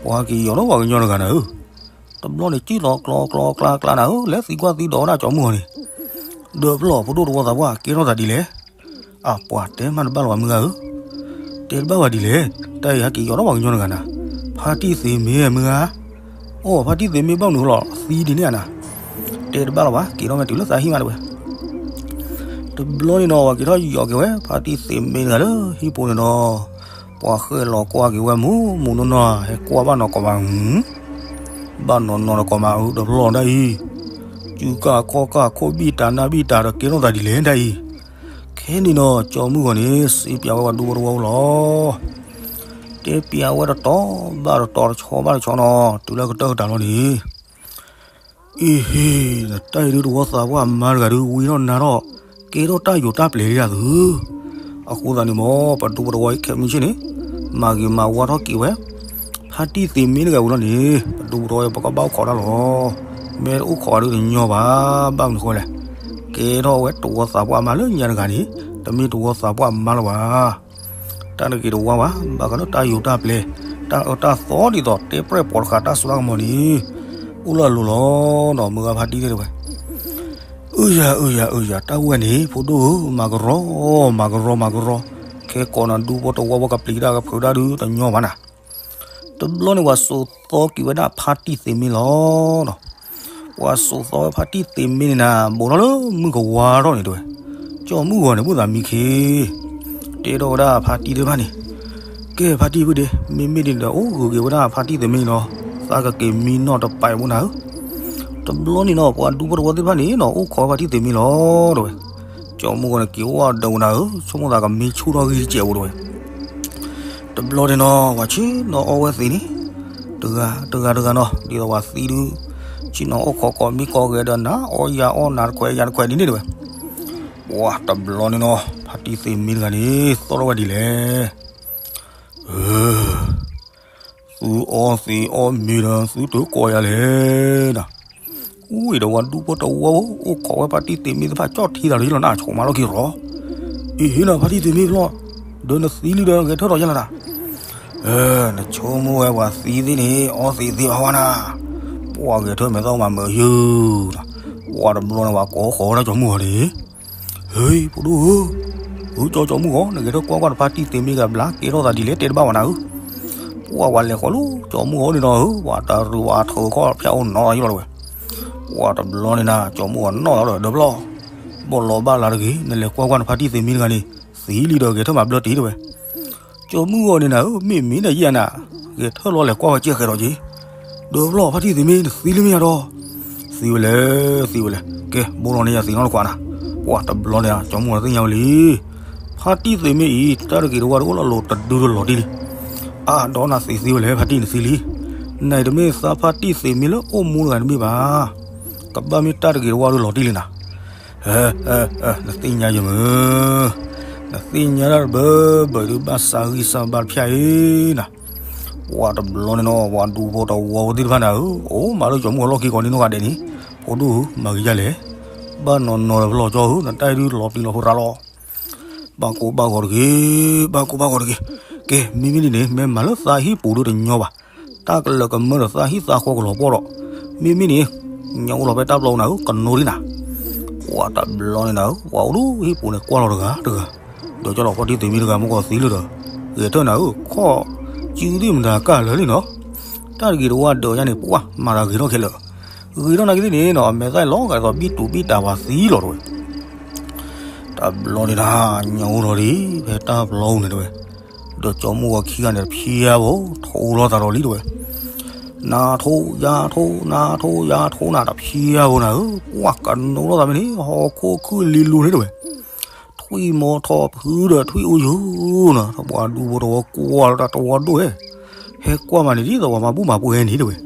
ပှၤက့ၤယီၤထီၣ်ပှၤကညီတဂၤနၤဧၢ, တဘျီန့ၣ် စံၣ်လီၤကျီကျီကျါကျါနၤဧၢ, လဲၤသံကွၢ်သံဒိးဝဲဒၣ်ကၠီမုၢ်ဂီၤန့ၣ်, ဒီးပျီၢ်ဖိဒိၣ်တဝီသးပှၢ် ကဲထီၣ်သးဒ်လဲၣ် အပှၤတဲမးတဘၣ်လီၤဘၣ်မုၢ်ဂၤဧၢ, တဲတဘၣ်ဘၣ်ဒ်လဲၣ်, တၢ်အံၤဟဲက့ၤယီၤထီၣ်ပှၤကညီတဂၤနၤ, ဖါတံၢ်သ့ၣ်မ့ၢ်မုၢ်ဂၤ, အိၣ်ဖါတံၢ်သ့ၣ်မ့ၢ်ဘၣ်မနုၤလီၤ သံဒ်န့ၣ်ဧါနၤ, တဲတဘၣ်လီၤဘၣ် က့ၤထီၣ်ဝဲတုၤလၢသးဟံၣ်မးတဝဲ တဘျီန့ၣ်နီၤ ပှၤက့ၤထီၣ်ယီၤက့ၤဝဲ ဖါတံၢ်သ့ၣ်မ့ၢ်တဂၤလၢဟံၣ်ပူၤန့ၣ်ဒီး, ပှၤဃဲၣ်လီၤကွၢ်က့ၤဝဲမိၢ်မိၢ်နီၢ်နီၢ် ဟဲကွၢ်ဘၣ်နီၢ်ကီၢ်ဘၣ်, ဘၣ်နီၢ်နီၢ်နီၢ်ကီၢ်မးအုး တဘျီဒၣ်အံၤ, စုကၢ်ခီၣ်ကၢ်ခိၣ်ဘံၣ်တၢ်နၢ်ဘံၣ်တၢ်ဒီးကဲထီၣ်သးဒ်လဲၣ်ဒၣ်အံၤ, ခဲန့ၣ်နီၤ ကၠီမုၢ်ဂီၤန့ၣ် စံးပၠးဝဲပှၤဒူဖိတဝီဖိလီၤ, တဲပၠးဝဲတတီၤဘၣ်တတီၤ တဆီဘၣ်တဆီနီၤ တုၤလၢကတၢၢ်ကတၢၢ်လီၤန့ၣ် အ့ဟ့ၣ် တၢ်အံၤဒုးတဝီသးပှၢ်မါတဂၤဒုး ဝံထီၣ်နါထီၣ် ကဲထီၣ်တၢ်ယိာ်တၢ်ပျဲၤလံယၤသု, အဃိသတးန့ၣ်မ့ၢ် ပဒူဖိတဝီအံၤခဲမုၢ်ဆ့ၣ်န့ၣ် မၤဂ့ၤမၤဝါထီၣ်က့ၤဝဲ ဖါတံၢ်သ့ၣ်မ့ၢ်တဂၤဝံၤလီၤန့ၣ် ပဒူဖိတဝီအံၤ ပကဘၣ်အိၣ်ခိးတၢ်လီၤ, မ့ၢ်တအိၣ်ခိးဒုးတညီဘၣ်, ဘၣ်မနုၤဃိလဲၣ်, ကဲထီၣ်ဝဲတဝီသးပှၢ်မါလၢညါတဂၤန့ၣ် တမ့ၢ်တဝီသးပှၢ်မါလၢၤဘၣ် တၢ်တဂ့ၤတဝါဘၣ် ဘၣ်ဃးလၢတၢ်ယိာ်တၢ်ပျဲၤ တၢ်အၢတၢ်သီဒ်သိးတဲပြဲၢ်ပိာ်တဃာ်တၢ်စိတၢ်ကမီၤန့ၣ် အိၣ်လၢအလိၤလီၤနီၤ မုၢ်ဂၤဖါတံၢ်သ့ၣ်တဝဲ, အုယၤ အုယၤ အုယၤ တၢ်ဝဲန့ၣ် ဖိဒိၣ်ဧၢ မၤကရီ မၤကရီ မၤကရီ, ခဲကိးနၤဒူဖိတဝီဖိကပျံၤတၢ်ကဖုးတၢ်ဒုးတညီဘၣ်နၤ တဘျီန့ၣ် ပှၤစိာ်သီက့ၤဝဲဒၣ်ဖါတံၢ်သ့ၣ်မ့ၢ်လီၤနီၤ, ပှၤစိာ်သီဝဲဖါတံၢ်သ့ၣ်မ့ၢ်န့ၣ်နၤ ဘူးထီၣ်လၢမုၢ်ကဝါထီၣ်န့ၣ်တဝဲ, ကၠီမုၢ်ဂီၤန့ၣ် ဘူးသးမံခ့ တဲထီၣ်ဝဲဒၣ်ဖါတံၢ်သ့ၣ်တဖၣ်န့ၣ်, ကဲဖါတံၢ်ဖုဒ့ မ့မ့ၢ်ဒ်န့ၣ်ဒီး အိၣ်ဂုာ်က့ၤဝဲဒၣ်ဖါတံၢ်သ့ၣ်မ့ၢ်န့ၣ်လီၤ, သးကက့ၤမံနီၣ်တပာ်အံၤမူနၤဧၢ, တဘျီန့ၣ်နီၤ ပှၤဒူဖိတဝီသ့ၣ်တဖၣ်န့ၣ်နီၤ အိၣ်ခိးဖါတံၢ်သ့ၣ်မ့ၢ်လီၤတဝဲ, ကၠီမုၢ်ဂီၤန့ၣ် က့ၤအိၣ်ဒီးဝဲနၤဧၢ, ဆိကမိၣ်သးကမံဆူၣ်ထီၣ်ဂံၢ်တစဲးဖိတဝဲ တဘျီန့ၣ်နီၤ ပှၤဆ့ၣ်နီၤအီဝဲသ့ၣ်န့ၣ်, တဂၤ တဂၤ တဂၤနီၤ ဒ်သိးပှၤသံဒုး, ဆ့ၣ်နီၤအိၣ်ခိးကိးမံကိးဂဲၤဒီးနၤ အီယၤအီနၤတခွဲးယၤတခွဲးဒ်န့ၣ်တဝဲ, ပှၤတဘျီန့ၣ်နီၤ ဖါတံၢ်သ့ၣ်မ့ၢ်တဂၤန့ၣ် သီၣ်ထီၣ်ဝဲဒ်လဲၣ်. သုအီသံးအီမ့ၤဒီး သုတကိးယၤလဲၣ်နီၤ. အူအံၤဒီး ပှၤဒူဖိတဝီ အိၣ်ခိးဝဲဖါတံၢ်သ့ၣ်မ့ၢ်သ့ၣ်တဖၣ် ကၠီၣ်ထံသးဒီးယလီၤနၤ ဆိးမးလီၢ်ခံရီၤ. အံၤနီၤ ဖါတံၢ်သ့ၣ်မ့ၢ်ဖျီၣ်, ဒီးနသံလံဒီး ဂဲၤထၢၣ်ဒီးယလီၤနၤ. နဆိကမိၣ်ဝဲပှၤသံသ့ၣ်န့ၣ် အီသံးသ့အီဝဲနၤ, ပှၤဂဲၤထၢၣ်မဲာ်သၣ်မၤမုာ်ယုနီၤ. ပှၤတဘျီန့ၣ် ပှၤကိးဃီၤဝဲဒၣ်ကၠီမုၢ်ဂီၤန့ၣ်, ဟ့ ဖိဒိၣ်ဧၢ, အၢ ကၠီကၠီမုၢ်ဂီၤ နဂဲၤထၢၣ်ကွၢ်ကွၢ်နဖါတံၢ်သ့ၣ်မ့ၢ်ဂ့ၤဘျါ ကဲထီၣ်သးဒ်လဲၣ် တဲတဘၣ်ဘၣ်နၤဧၢ. ပှၤဝဲလဲၤဃီၤလၢကၠီမုၢ်ဂီၤန့ၣ်ဒီး ပှၤတရူးအါထၢခီၣ်ဖၠၣ်အိၣ်နီၤယလီၤတဝဲ. ပှၤတဘျီန့ၣ်နၤ ကၠီမုၢ်ဂီၤနီၣ်လီၤဒီး ဒီးဖျီၣ်, ဘီၣ်လီၤဘၣ်လၤတဂ့ၤ နလဲၤကွၢ်ကွၢ်နဖါတံၢ်သ့ၣ်မ့ၢ်တဂၤန့ၣ် သံလံဒီးဂဲၤထၢၣ်မၤဘျၢတ့ၢ်တဝဲ. ကၠီမုၢ်ဂီၤန့ၣ်နၤဧၢ မ့ၢ်မ့ၢ်နယဲၢ်နၤ, ဂဲၤထၢၣ်လီၤလဲၤကွၢ်ဝဲကဲဃဲးဒီးက့ၤ, ဒီးဖျီၣ်ဖါတံၢ်သ့ၣ်မ့ၢ်နသံလံမ့ၢ်ယါဒီး, သံဝဲလဲၣ် သံဝဲလဲၣ် ကဲ ဘိလီၤန့ၢ်ယၤသံနီတခွးနၤ. ပှၤတဘျီန့ၣ် ကၠီမုၢ်ဂီၤသ့ၣ်ညါဝဲလံ ဖါတံၢ်သ့ၣ်မ့ၢ်အံၤ တၢ်တဂ့ၤတဝါတအိၣ်လၢအလိၤတဒုတလီၤတံၢ်လံ. အါ ဒီးနၤသံသံဝဲလဲၣ် ဖါတံၢ်နသံလံ. နအံၤတမ့ၢ်သးဖါတံၢ်သ့ၣ်မ့ၢ်လၢအိၣ်မူတဂၤတမ့ၢ်ဘၣ်. ကဘၣ်မ့ၢ်တၢ်တဂ့ၤတဝါတအိၣ်လီၤတံၢ်လံနၤ. နသ့ၣ်ညါယမုၢ်, နသ့ၣ်ညါတၢ်တဘၢဘၢဒုးဘၣ်စးဂံၢ်စးဘါတဖၠၣ်အံၤနၤ. ပှၤတဘျီန့ၣ်နီၤ ပှၤဒူဖိတဝီဖိသ့ၣ်တဖၣ်နၤဧၢ, အိၣ်မးလၢကၠီမုၢ်ဂီၤလီၢ်ခံကိးန့ၣ်နီၢ်ဂၤဒဲးန့ၣ်, ဖိဒိၣ်ဧၢ မၤဂ့ၤယၤလဲၣ်. ဘၣ်နီၤနီၤဒီးဖျီၣ်ကၠီဧၢ နတၢ်အံၤဒုးလီၤပျံၤလီၤဖုးရၤလီၤ. ဘၣ်ကိၢ်ဘၣ်ဂီၤတဂ့ၤ, ဘၣ်ကိၢ်ဘၣ်ဂီၤတဂ့ၤ. ကဲ မ့မ့ၢ်ဒ်န့ၣ် မ့ၢ်မၤလၢသးဟံၣ်ပူၤဒုးတညီဘၣ်. တၢ်ကလၢာ်ကမၢဒီးသးဟံၣ်သးဃီကလီၤပှီၢ်ဒီး, မ့မ့ၢ်န့ၣ် ညၣ်အိၣ်လီၤဖဲတၢ်ပျီနၤဧၢ ကနိဒံနၤ. ပှၤတဘျီန့ၣ်နၤဧၢ ပှၤအိၣ်လၢဟံၣ်ပူၤန့ၣ်ကွၢ်လီၤတဂၤတဂၤ, ဒီးကၠီလီၤဖါတံၢ်သ့ၣ်မ့ၢ်တဂၤမ့ၢ်ကီးသံလၢဒီး, ဂဲၤထၢၣ်နၤဧၢ ခီၣ်စုသ့ၣ်မတၤကၢ်လၢာ်လံနီၤ. တၢ်တဂ့ၤတဝါဒၢးညါန့ၣ် ပှၤမၤသးဂ့ၤထီၣ်ခဲလၢာ်, ဂ့ၤထီၣ်နာ်က့သ့ၣ်န့ၣ်နီၤ အမဲာ်သၣ်လီၤဂာ်ဒ်သိးဘံၣ်တူးဘံၣ်တၢ်ပှၤသံလီၤတဝဲ. တဘျီန့ၣ်နၤ ညၣ်အိၣ်လီၤဒံး ဖဲတၢ်ပျီပူၤန့ၣ်တဝဲ, ဒီးကၠီမုၢ်ဂီၤခံဂၤန့ၣ်တဖျါဘၣ် ထိးလီၤသးဒီးလံတဝဲ. နၤထိးယၤထိး နၤထိးယၤထိးနၤ တဖျါဘၣ်နၤဧၢ, ပှၤကနိထီၣ်သးမ့ၢ်န့ၣ် ဟီၣ်ခိၣ်ခုၣ်လံလူန့ၣ်တဝဲ. ထွံၣ်မီၤထီၣ်ဖုဒီးထွံၣ်အိၣ်ယိာ်နၤ, ပှၤဒူဖိတဝီကွၢ်လၢတၢ်တဝီဒိၣ်ဝဲ, ဟဲကွၢ်မးန့ၣ်ဒ်သိးပှၤမၤဘူၣ်မၤပှဲၤန့ၣ်တဝဲ.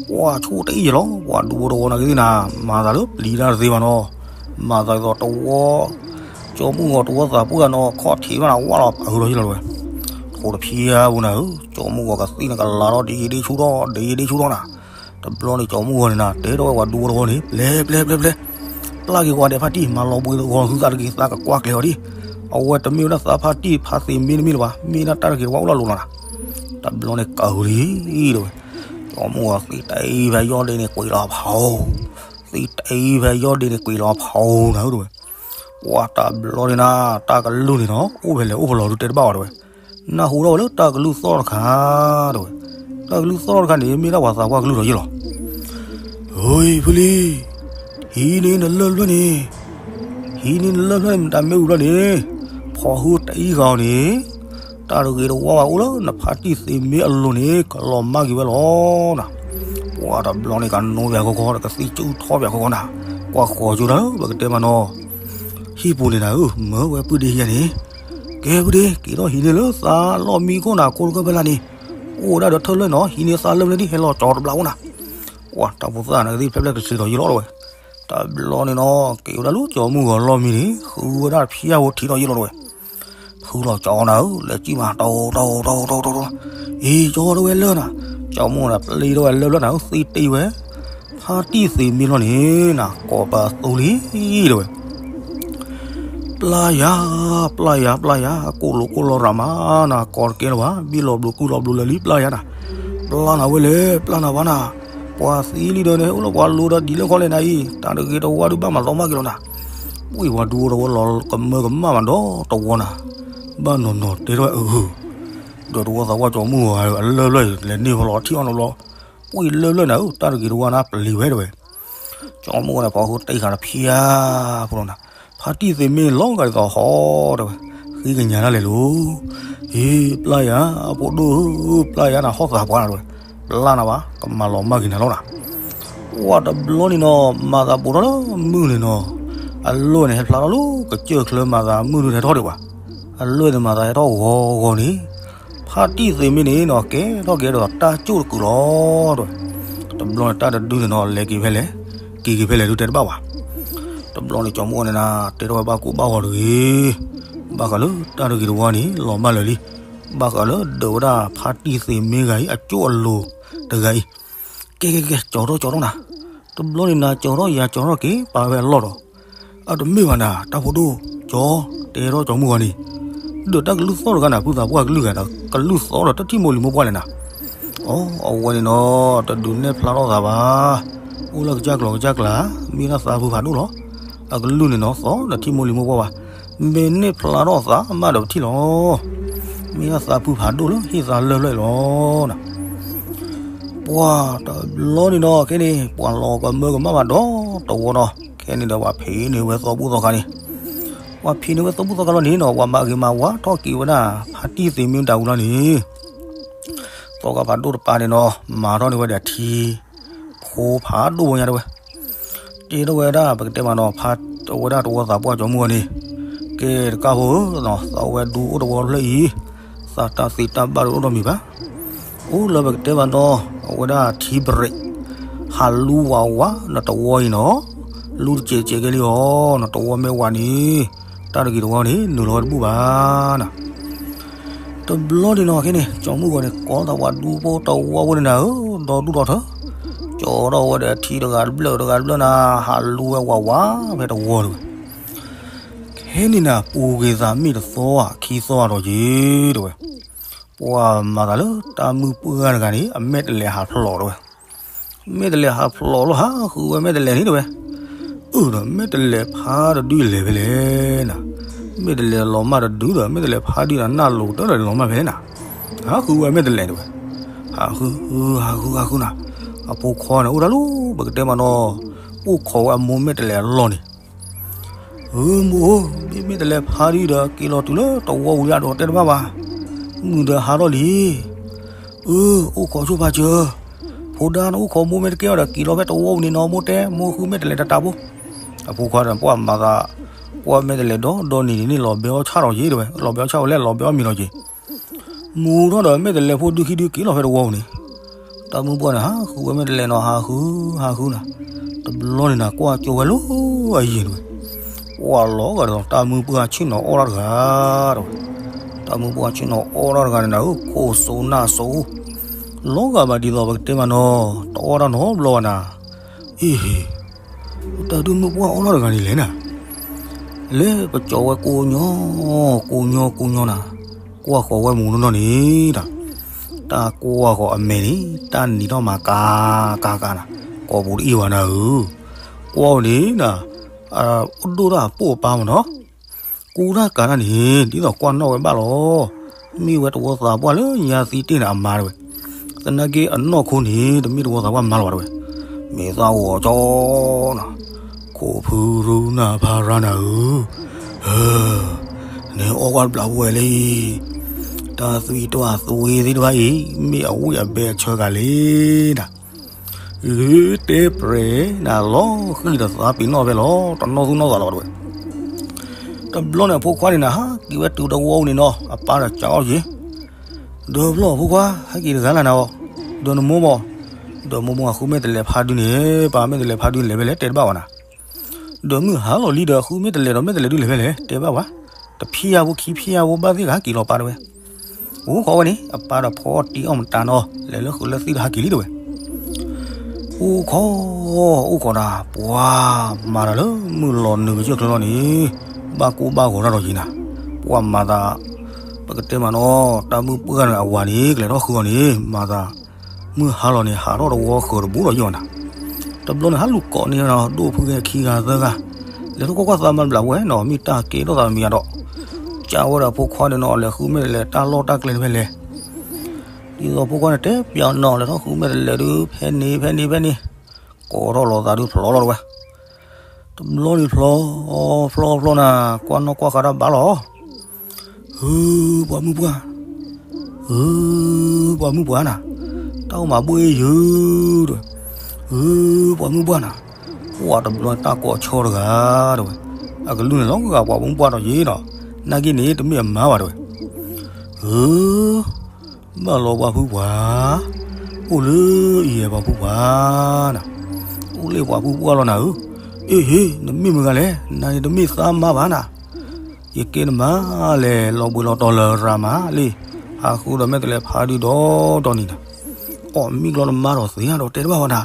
ပှၤဆိၣ်တအံၣ်ယလီၤ ပှၤဒူဖိတဝီနာ်က့သ့ၣ်နၤ, မၤသးလၢပျံၤတၢ်တသ့ဘၣ်နီၤ, မၤသးဒ်သိးတဝီ ကၠီမုၢ်ဂီၤတဝီသးပှၢ်နီၤ ခီၣ်ထံးဘၣ်နၤ ဝၣ်လီၤအုးလီၤယလီၤတဝဲ. ထိးတဖျါဘၣ်နၤဧၢ, ကၠီမုၢ်ဂီၤကသံၣ်န့ၣ်ကလၤထီၣ်ဒ့ဒ့ဆူၣ်ထီၣ် ဒ့ဒ့ဆူၣ်ထီၣ်နၤ. တဘျီန့ၣ်ကၠီမုၢ်ဂီၤန့ၣ်နၤ တဲထီၣ်ဝဲပှၤဒူဖိတဝီန့ၣ် ပျဲပျဲပျဲပျဲ, ပျၢ်က့ၤဝဲဒဲးဖါတံၢ် မၤလီၤဘှံးဂီၤသုသးတက့ၢ် သးကကွၢ်ကျဲၤအီၤဒံး, အဝဲတမ့ၢ်ဝဲဒၣ်သးဖါတံၢ်ဖါသ့ၣ်မ့ၢ်တမ့ၢ်လၢၤဘၣ် မ့ၢ်ဒၣ်တၢ်တဂ့ၤတဝါအိၣ်လၢအလိၤလီၤနၤ. တဘျီန့ၣ်ကဂ့ၤလံတဝဲ, ကၠီမုၢ်ဂီၤသံၣ်တအံၣ်ဖဲယီၢ်ဒ့န့ၣ်ကွံာ်လီၤဖး, သံၣ်တအံၣ်ဖဲယီၢ်ဒ့န့ၣ်ကွံာ်လီၤဖးနၤဧၢတဝဲ. ပှၤတဘျီန့ၣ်နၤ တၢ်ကလုၢ်န့ၣ်နီၤ အိၣ်ဖဲလဲၣ်အိၣ်ဖဲလဲၣ်ဒုးတဲတဘၣ်ဝဲတဝဲ, နၢ်ဟူထီၣ်ဝဲလၢတၢ်ကလုၢ်သီၣ်တခါတဝဲ. တၢ်ကလုၢ်သီၣ်တခါန့ၣ် မ့ၢ်ဒၣ်ပှၤသးပှၢ်ကလုၢ်ဒီးယလီၤ. ဟ့ဖုလံ, ဟံးန့ၢ်နလၢၢ်ဖျၢၣ်န့ၣ်, ဟံးန့ၢ်နလၢၢ်ဖျၢၣ်န့ၣ် မတၤမ့ၣ်အူဖျၢၣ်န့ၣ်, ဖီၣ်ဟုတအံၣ်ဃာ်အီၤန့ၣ်, တၢ်တဂ့ၤတဝါဘၣ်အိၣ်လၢနဖါတံၢ်သ့ၣ်မ့ၢ်အလိၤန့ၣ် ကလီၤမၢ်က့ၤဝဲလီၤနၤ. ပှၤတဘျီန့ၣ်ကနိဝဲအဂီၢ်ဂီၢ် ကသံၣ်ကၠူၣ်ထီၣ်ဝဲအဂီၢ်ဂီၢ်နၤ, ကွၢ်ဃီၤကၠိဒၣ် ပကတဲမးနီၤ ဟံၣ်ပူၤန့ၣ်နၤဧၢ မၢဝဲပုၢ်ဒ့ဟံးယၤန့ၣ်, ကဲပုၢ်ဒ့ က့ၤထီၣ်ဟံးန့ၢ်လၢသးလီၢ်မံခိၣ်နၤ ခိတကၢၢ်ဖဲလၢ်န့ၣ်, အိၣ်ဝဲဒၣ်ဒီးထၢၣ်လၢၢ်နီၤ ဟံးန့ၢ်သးလၢၢ်ဖဲလၢ်ဒ် ဟဲလီၤကၠီတဘျီအိၣ်နၤ. ပှၤတၢ်ဖိသၣ်န့ၣ်ကသံၣ်ဖျဲၣ်ဖျဲၣ်ကဆ့ဒီးယလီၤတဝဲ. တဘျီန့ၣ်နီၤ က့ၤဝဲဒၣ်လၢကၠီမုၢ်ဂီၤလီၢ်မံန့ၣ် ဃုဝဲဒၣ်ဖၠါဖိထံးထီၣ်ယလီၤတဝဲ. ဖုလီၤကၠီနၤဧၢ လဲၤကံၣ်မး တီတီတီတီတီ, အ့ ကၠီထီၣ်ဝဲလၢၢ်နၤ, ကၠီမုၢ်ဂီၤနၤ ပျံၤထီၣ်ဝဲလၢၢ်ဖျၢၣ်နၤဧၢ သံတ့ၢ်ဝဲ, ဖါတံၢ်သ့ၣ်မ့ၢ်လီၤန့ၣ်နၤ ကိးပသူလံတဝဲ. ပျၢ်ယၤ, ပျၢ်ယၤ, ပျၢ်ယၤ, ကိၣ်လိာ်ကိၣ်လီၤရၤမးနၤ ကိးတကဲလၢၤဘၣ် ဘံၣ်လီၤဘျိးကုၢ်လီၤဘျိးလၢာ်လံ ပျၢ်ယၤနၤ. ပျၢ်နၤဝဲလဲၣ် ပျၢ်နၤဘၣ်နၤ, ပှၤသံလံဒီးန့ၣ် အိၣ်လၢပှၤလိၤဒီးဒ်လဲၣ်ခီလဲၣ်နၤအံၤ တၢ်တဂ့ၤတဝါဒုးဘၣ်မၤသီမၢ်က့ၤလီၤနၤ. ပှၤဒူဖိတဝီလီၤကမၢကမၣ်မးဒီးတဝီနၤ, ဘၣ်နီၤနီၤတဲထီၣ်ဝဲအဂုၤ, ဒီးတဝီသးပှၢ်ကၠီမုၢ်ဂီၤအလၢၢ်ဖျၢၣ်လဲၤန့ၢ်ဖီလီၤထံၣ်အီၤနီတဘျီ, ပှၤလၢၢ်ဖျၢၣ်နၤဧၢ တၢ်တဂ့ၤတဝါနၤပျံၤဝဲတဝဲ. ကၠီမုၢ်ဂီၤန့ၣ် ဖီခိၣ်တ့ၢ်ဃာ်တဖၠါဖိလီၤနၤ, ဖါတံၢ်သ့ၣ်မ့ၢ်လီၤဂာ်ဒ်သိးဟီတဝဲ, ဃ့ကညးဒၣ်လဲာ်လိၤ, ဟ့ ပျၢ်ယၤ အဖိဒိၣ်ဧၢ ပျၢ်ယၤနၤ ဟီၣ်သးပှၢ်နၤတဝဲ, ပျၢ်နၤဘၣ် ကမၤလီၤမၢ်က့ၤနၤလီၤနၤ. ပှၤတဘျီန့ၣ်နီၤ မၤသးဘူးထီၣ်လၢမုၢ်န့ၣ်နီၤ, အလၢၢ်န့ၣ်ဟဲဖျါထီၣ်လၢကစၢၢ်ချၢ မၤသးမုၢ်ဒုးတဟဲထီၣ်ဒံးဘၣ်, အလၢၢ်န့ၣ်မၤသးဟဲထီၣ်ဂီၤဂီၤန့ၣ်, ဖါတံၢ်သ့ၣ်မ့ၢ်န့ၣ်နီၤ ကဲထီၣ်က့ၤဒီးတၢ်ကၠိၣ်တကုာ်လီၤတဝဲ. တဘျီန့ၣ်တၢ်တဒုန့ၣ်နီၤ လဲၤက့ၤဖဲလဲၣ်, က့ၤက့ၤဖဲလဲၣ်ဒုးတဲတဘၣ်ဘၣ်. တဘျီန့ၣ်ကၠီမုၢ်ဂီၤန့ၣ်နၤ တဲထီၣ်ဝဲဘၣ်ကိၢ်ဘၣ်ဂီၤတဂ့ၤ, ဘၣ်ဃးလၢတၢ်တဂ့ၤတဝါန့ၣ် လီၤဘၣ်လၢာ်လံ. ဘၣ်ဃးလၢဒၢးဝဲဒၣ်ဖါတံၢ်သ့ၣ်မ့ၢ်ဂၤအံၤ အကၠိအလိၤတဂၤအံၤ, ကဲကဲကဲ ကၠီထီၣ်ကၠီထီၣ်နၤ, တဘျီန့ၣ်နၤ ကၠီထီၣ်ယၤကၠီထီၣ်က့ၤ ပာ်ဝဲအလီၢ်ဒီး, အတမ့ၢ်ဘၣ်နၤ တၢ်ဖိဒိၣ်, ကၠီတဲထီၣ်ကၠီမုၢ်ဂီၤန့ၣ်, ဒၢးတၢ်ကလုၢ်သီၣ်တဂၤနၤ ဖုသးပှၢ်ကလုၢ်ဂၤဒီး ကလုၢ်သီၣ်ဒီးတထံၣ်မိၢ်လံၤမိၢ်ပှၢ်လဲၣ်နၤ. အိ အဝဲန့ၣ်နီၤ တဒုးနဲၣ်ဖျါထီၣ်သးဘၣ်. အိၣ်လၢကစၢ်ကျိၤကစၢ်ကျါ, မ့ၢ်ဒၣ်သးဖုဖးဒိၣ်လီၤ. အကလုၢ်န့ၣ်နီၤ သီၣ်ဒီးထံၣ်မိၢ်လံၤမိၢ်ပှၢ်ဘၣ်. မ့ၢ်နဲၣ်ဖျါထီၣ်သးမးဒီးပထံၣ်လီၤ. မ့ၢ်ဒၣ်သးဖုဖးဒိၣ်လၢဟ့ၣ်သးလၢလၢအံၤလီၤနၤ. ပှၤတဘျီန့ၣ်နီၤ ခဲန့ၣ် ပှၤလီၤကမၢကမၣ်ဘၣ်ဒီတဝီနီၤ. ခဲန့ၣ်ဒီးပှၤဖံးန့ၢ်ဝဲသီဘူၣ်သီခါန့ၣ်, ပှၤဖံးန့ၢ်ဝဲသီဘူၣ်သီခါလီၤန့ၣ်နီၤ ပှၤမၤဂ့ၤမၤဝါထီၣ်က့ၤဝဲဒၣ် ဖါတံၢ်သ့ၣ်မ့ၢ်တၢ်ဝံၤလီၤန့ၣ် သီခါဖးဒိၣ်တပၤန့ၣ်နီၤ မၤထီၣ်န့ၢ်ဝဲဒၣ်ထံ ဖိဖးဒိၣ်ဝဲညါတဲဝဲ, တဲထီၣ်ဝဲဒၣ် ပကတဲမးနီၤ ဖါအဝဲဒၣ်တဝီသးပှၢ်ကၠီမုၢ်ဂီၤန့ၣ်, ကဲတကးဖိဧၢ, သးဝဲဒူအိၣ်တဝီဖျၢၣ်အံၤ, သးတၢ်သ့တၢ်ဘၣ်တအိၣ်ဒီးမံၤဘၣ်. အိၣ်လၢပကတဲမးနီၤ အဝဲဒၣ်ထံဘြဲး, ဟးလူဝးဝးနတဝီအံၤနီၤ, လူတစဲးစဲးကဲလံအီၤ နတဝီမ့ၢ်ဝးန့ၣ်, တၢ်တဂ့ၤတဝါန့ၣ် နုာ်လီၤဝဲတဘူၣ်ဘၣ်နၤ. တဘျီန့ၣ်နီၤ ခဲန့ၣ် ကၠီမုၢ်ဂီၤန့ၣ် ကိးသးပှၤဒူဖိတဝီဖိန့ၣ်နၤဧၢ, ဒီဒူၣ်ဒီထၢ, ကၠီထီၣ်ဝဲဒီးထံတဂၤတဘျၢၣ်တဂၤတဘျၢၣ်နၤ, ဟးလူဝဲဝးဝးဖဲတဝီတဝဲ. ခဲန့ၣ်နၤ ပူၤဂ့ၤသးမ့ၢ်တသီဧါ ခံသီဧါဒီးက့ၤတဝဲ. ပှၤမၤသးလၢတၢ်မုၢ်ပှၢ်တဂၤန့ၣ် အမဲာ်တလဲးဟးဖျိးတဝဲ. မဲာ်တလဲးဟးဖျိးလီၤ ဟးဃုဝဲမဲာ်တလဲးန့ၣ်တဝဲ. အၢ ဒီးမဲာ်တလဲးဖါတဒုလဲၤဖဲလဲၣ်နၤ, မဲာ်တလဲးလီၤမၢ်တဒုဒီး မဲာ်တလဲးဖါဒုဒီး နၢ်လိၤတၢ်ဒီးလီၤမၢ်ဖဲလဲၣ်နၤ, ဟးဃုဝဲမဲာ်တလဲးတဝဲ. ဟးဃု ဟးဃု ဟးဃုနၤ, အဖိခွါန့ၣ်အိၣ်တၢ်လီၤ ပကတဲမးနီၤ, အိၣ်ခိးဝဲအမိၢ်မဲာ်တလဲးအလီၢ်န့ၣ် ဧၢ မိၢ်ဧၢ, မ့ၢ်မဲာ်တလဲးဖါဒုဒီး က့ၤလီၤတုၤလၢတဝီပူၤလံဒီးတဲတဘၣ်ဘၣ်, မုၢ်ဒီးဟါထီၣ်လံ. အၢ အိၣ်ခိးဆိဖးစၢၤ, ဖိဒါနအိၣ်ခိးမိၢ်မဲာ်တကဲအီၤဒီး က့ၤလီၤဖဲတဝီပူၤန့ၣ်နီၤ မိၢ်တဲ မိၢ်ဃုမဲာ်တလဲးတတးဖိ. အဖိခွါဒီးပှၤမၤသး, ကွၢ်မဲာ်တလဲးဒီး ဒီနံၤန့ၣ် လီၤဘဲအီၣ်ဆၣ်ဒီးက့ၤတဝဲ, လီၤဘဲအီၣ်ဆၣ်ဝဲလဲၣ် လီၤဘဲအီၣ်မ့ၤဒီးက့ၤ မူထီၣ်ဒီးမဲာ်တလဲးဖိဒုခံဒုက့ၤလီၤဖဲတဝီပူၤန့ၣ်, တၢ်မုၢ်ပှၢ်န့ၣ် ဟးဃုဝဲမဲာ်တလဲးနီၤ ဟးဃု ဟးဃုနၤ, တဘျီန့ၣ်နၤ ကွၢ်ကၠိဝဲလၢအယံၤတဝဲ. ပှၤလီၤဂာ်ဒီးတၢ်မုၢ်ပှၢ်ဆ့ၣ်နီၤအီၣ်တၢ်တဂၤတဝဲ, တၢ်မုၢ်ပှၢ်ဆ့ၣ်နီၤအီၣ်တၢ်တဂၤန့ၣ်နၤဧၢ ခိၣ်စိနၢ်စိ, လီၤဂာ်ဘၣ်ဒ်သိးပကတဲမးနီၤ တအီၣ်တၢ်နီတဘျီဘၣ်နၤ, အ့ဟ့ တၢ်ဒုးမုၢ်ပှၢ်အီၣ်တၢ်တဂၤန့ၣ်လဲၣ်နၤ, လဲၤပကၠီဝဲကိးညီ, ကိးညီကိးညီနၤ, ကွၢ်ဃီၤဝဲမူနီၢ်နီၢ်န့ၣ်ဒီး, တၢ်ကွၢ်ဃီၤအမဲာ်န့ၣ် တၢ်နံၤထီၣ်မးကၤကၤကၤနၤ, ကိးပူၤတအံၣ်ဝဲနၤဧၢ, ကွၢ်ဝဲန့ၣ်နၤ, အိၣ်ဒိၣ်တၢ်အပိၢ်အပၢ်မးနီၤ, ကူတၢ်ကၤတၢ်န့ၣ် ဒ်သိးကွၢ်နီၣ်ဝဲဘၣ်လီၤ. မ့ၢ်ဝဲတဝီသးပှၢ်လၢညါသံတ့ၢ်န့ၣ်အမါတဝဲ, သနာ်က့အနီၢ်ခိန့ၣ် တမ့ၢ်တဝီသးပှၢ်မါလီၤဘၣ်တဝဲ, မ့ၢ်သးဂီၤကၠီနၤ, ခိၣ်ဖုရူနၤဖါရၤနၤဧၢ, ဟၢ, နအီၣ်ကွၢ်တဘျီဝဲလံ, တၢ်သွံၣ်တၢ်သွံၣ်သ့ၣ်တဖၣ်အံၤ မ့ၢ်အဝံၣ်အဘဲအဆၢဂၤလံနၤ အၢ တဲပြဲၤနၤလီၤဃံၤဒီးသးပ့ၤနီၣ်ဖဲလီၤ တနီၣ်သူၣ်နီၣ်သးလီၤဘၣ်တဝဲ. တဘျီန့ၣ်အဖိခွါန့ၣ်နၤ ဟးက့ၤဝဲတုၤတဝီန့ၣ်နီၤ အပၢ်ဒီးကးအီၤက့ၤ, ဒီးဘျီအဖိခွါ ဟဲက့ၤတဂၤလၢနၤအီၤ, ဒီးနမိၢ်မး, ဒီးမိၢ်မိၢ်အဃုမဲာ်တလဲးဖါဒုန့ၣ် ပၢ်မဲာ်တလဲးဖါဒုလဲၤဖဲလဲၣ် တဲတဘၣ်ဝဲနၤ ဒီးမုၢ်ဟါလီၤလံဒီး ဃုမဲာ်တလဲးဒီးမဲာ်တလဲးဒုလဲၤဖဲလဲၣ် တဲဘၣ်ဝဲ, တဖံးယၤဖိခံဖံးယၤဖိဘၣ်သ့ၣ်ဂၤက့ၤလီၤပၢ်တဝဲ. အိၣ်ခိးဝဲန့ၣ် အပၢ်ဒီးဖီအီၣ်တ့အီၣ်မတၤနီၤ လဲၤလၢဃုာ်လၢသံတဟးက့ၤလံတဝဲ. အိၣ်ခိး, အိၣ်ခိးနၤ ပှၤမၤတၢ်လၢမုၢ်လီၤနုာ်ကစၢၢ်ချၢလီၤန့ၣ်, ဘၣ်ကိၢ်ဘၣ်ဂီၤတၢ်ဒီးယံၤနၤ, ပှၤမၤသး, ပကတဲမးနီၤ တၢ်မုၢ်ပှၢ်န့ၣ်အဝၤန့ၣ် ကလဲၤထီၣ်ဃုအီၤန့ၣ် မၤသး မုၢ်ဟါလီၤန့ၣ် ဟးထီၣ်တဝီဃၢၤတဘိဒီးယံၤနၤ, တဘျီန့ၣ် ဟးလူၤကိးန့ၢ်နၤ ဒိၣ်ဖုဂဲၤခံဂၤသၢဂၤ, လဲၤထီၣ်ကွၢ်ကွၢ်သးမၤတဘျီဝဲနီၤ မ့ၢ်တၢ်ကဲထီၣ်သးမံၤအါဒီး, ကးဝဲဒီးဖိခွါန့ၣ်နီၤ လဲၤဃုမဲာ်တလဲးတၢ်လီၢ်တၢ်ကျဲန့ၣ်ဖဲလဲၣ် ဒ်သိးဖိခွါန့ၣ်တဲပျးနီၤ လဲၤထီၣ်ဃုမဲာ်တလဲးဒုး ဖဲန့ၣ်ဖဲန့ၣ်ဖဲန့ၣ်, ကိးထီၣ်လီၤသးဒုးဖျိးလီၤတဝဲ. တဘျီန့ၣ်ဖျိး, ဖျိးဖျိးနၤ ကွၢ်နီၣ်ကွၢ်ဃာ်တၢ်ဘၣ်လီၤ. ဧၢ, ပှၤမုၢ်ပှၢ်, ဧၢ, ပှၤမုၢ်ပှၢ်နၤ, တၢ်အိၣ်မးဘှ့ၣ်ယုၤတဝဲ. ဧၢ, ပှၤမုၢ်ပှၢ်နၤ, ပှၤတဘျီန့ၣ်တၢ်ကိးဆီတဂၤတဝဲ. အကလုၢ်န့ၣ်လီၤဂာ်ပှၤမုၢ်ပှၢ်ဒီးယံၤဒီး, နာ်က့န့ၣ်တမ့ၢ်အမါဘၣ်တဝဲ. ဧၢ ဘၣ်လီၤပှၤဖုပှၢ်, အိၣ်လၢအံၤပှၤဖုပှၢ်နၤ, အိၣ်လၢပှၤဖုပှၢ်လီၤနၤဧၢ. အ့ဟ့ နမ့ၢ်မတၤဂၤလဲၣ်, နၤန့ၣ်တမ့ၢ်သးမါဘၣ်နၤ. ယကဲနမါလဲၣ် လီၤဘှံးလီၤတီၤလၢရၤမးလံ, ဟးဃုဒီးမဲာ်တဲးလဲးဖးဒုဒီးဒီနံၤနၤ, အီၣ်မံကျီနမါဒီးသ့ဒီးတဲတဘၣ်ဝဲနၤ,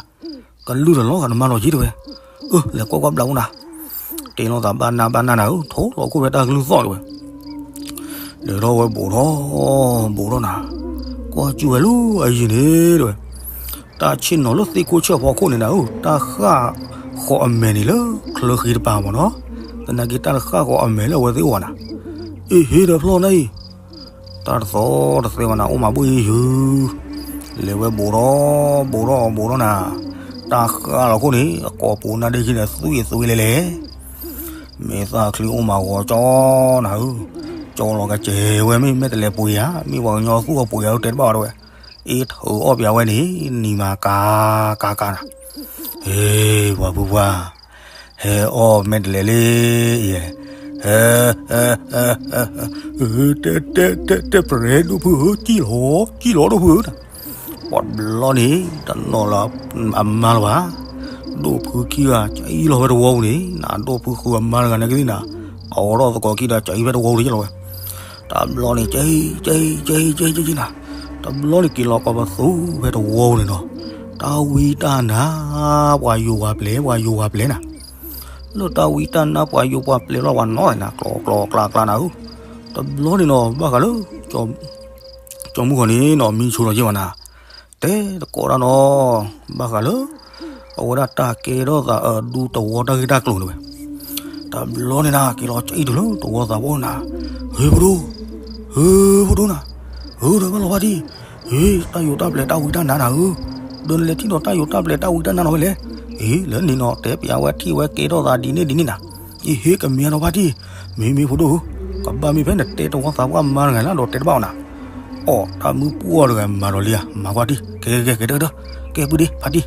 ကလုၢ်တလီၤဂာ်နမါလီၤယံၤတဲဝဲ, အၢ လဲၤကွၢ်ကွၢ်ဘျးပူၤနၤ, တ့လီၤသးဘၣ်နၢ်ဘၣ်နၢ်နၤဧၢ ထိလီၤခိၣ်ဖဲတၢ်ကလုၢ်သီၣ်တဲဝဲ လဲၤထီၣ်ဝဲဘူးထီၣ်ဘူးထီၣ်နၤ, ကွၢ်စူၣ်ဝဲလၢအယံၤန့ၣ်တဲဝဲ, တၢ်ဆ့ၣ်နီၤလၢသ့ၣ်ခိၣ်ဆၢၣ်ဖီခိၣ်န့ၣ်နၤဧၢ တၢ်ဃၣ်ဃီၤအမဲာ်န့ၣ်လၢချၢဃံတပၤမ့ၢ်နီၤ, သနာ်က့တၢ်တဃၣ်ဃီၤအမဲာ်လၢအဝဲသ့ၣ်အိၣ်ဘၣ်နၤ, အ့ဟ့ဒီးဖျီၣ်နၤအံၤ တၢ်တသီတသဲဘၣ်နၤ အိၣ်မးဘှ့ၣ်ယုၤ, လဲၤဝဲဘူးထီၣ်ဘူးထီၣ်ဘူးထီၣ်နၤ, တၢ်ဃၣ်လီၤခိၣ်န့ၣ် အကိာ်ပူၤနၢ်ဒ့ခံန့ၣ် သွံၣ်သွံၣ်လဲၤလဲၤ မ့ၢ်သၣ်ချံအိၣ်မးဂီၤကၠီနၤဧၢ, ကၠီလီၤကစဲးဝဲမ့ၢ်မဲာ်တဲးလဲးပှ့ၤဧါ, မ့ၢ်ပှၤကညီသူၣ်အပှ့ၤဧါတဲတဘၣ်ဝဲ, အ့ထုးအီၣ်ပၠးဝဲန့ၣ် နံၤမၤကၤကၤကၤနၤ, ဟ့ ပှၤဖုပှၢ်, ဟဲအီၣ်မဲာ်တဲးလဲးလံ, ဟဲ တဲ တဲ တဲ တဲပရဲဒိၣ်ဖုဧၢ, ကံၣ်လီၤ ကံၣ်လီၤဒိၣ်ဖုဧၢ, ပှၤတဘျီန့ၣ် တနီၤလၢအမါလၢၤဘၣ်, ဒိၣ်ဖုခံဂၤ ကအံၣ်လီၤဖဲတဝီပူၤန့ၣ် နၤဒိၣ်ဖုဃုအမါတဂၤန့ၣ်ကသ့ၣ်နၤ, အဝဲထီၣ်သကိးခံဒီး ကအံၣ်ဖဲတဝီပူၤန့ၣ်လီၤဝဲ, တဘျီန့ၣ် ကအံၣ် ကအံၣ် ကအံၣ် ကအံၣ် ကအံၣ်နၤ, တဘျီန့ၣ်က့ၤလီၤကီးပသူဖဲတဝီပူၤန့ၣ်နီၤ, တၢ်ဝံတၢ်နါ ပှၤယိၤပှၤပျဲၢ် ပှၤယိၤပှၤပျဲၢ်နၤ လၢတၢ်ဝံတၢ်နါပှၤယိၤပှၤပျဲၢ်လီၤ ပှၤနီၢ်နၤ ကျီကျီကျါကျါနၤဧၢ, တဘျီန့ၣ်နီၤ ဘၣ်ဃးလၢ ကၠီမုၢ်ဂီၤန့ၣ်နီၤ မံဆိလီၤက့ၤဝဲနၤ, တဲတကိးတၢ်နီၤ, ဘၣ်ဃးလၢ အဝဲဒၣ်တၢ်ကဲထီၣ်သးအဒူတဝီတၢ်ဂ့ၢ်တၢ်ကျိၤန့ၣ်ဝဲ, တဘျီန့ၣ်နၤ က့ၤလီၤကအံၣ်တုၤလၢတဝီသးပှၢ်နၤ, ဟ့ ဖိဒိၣ်, ဟ့ ဖိဒိၣ်နၤ, ဟ့ ဒီးဘၣ်လီၤဖါတံၢ်, ဟ့ တၢ်ယိၤတၢ်ပျဲၢ်တၢ်ဝံတၢ်နါနၤဧၢ, ဒီးနလဲၤထံၣ်ဒီးတၢ်ယိၤတၢ်ပျဲၢ်တၢ်ဝံတၢ်နါနီၤဝဲလဲၣ်, အ့ လၢန့ၣ်နီၤ တဲပၠးဝဲထံၣ်ဝဲကဲထီၣ်သးဒ်န့ၣ်ဒ်န့ၣ်နၤ, အ့ ဟ့ ကမ့ၢ်အဒီးဖါတံၢ်, မ့မ့ၢ်ဖိဒိၣ်ဧၢ, ကဘၣ်မ့ၢ်ဖဲနတဲတဝီသးပှၢ်မါတဂၤလၢဒီးတဲတဘၣ်အီၤနၤ, အီၣ်တၢ်မုၢ်ပှၢ်တဂၤမၤဒီးလံဧါ မၤကွၢ်တံၢ် ကဲကဲကဲကဲတကတၢၢ်, ကဲပုၢ်ဒ့ဖါတံၢ်,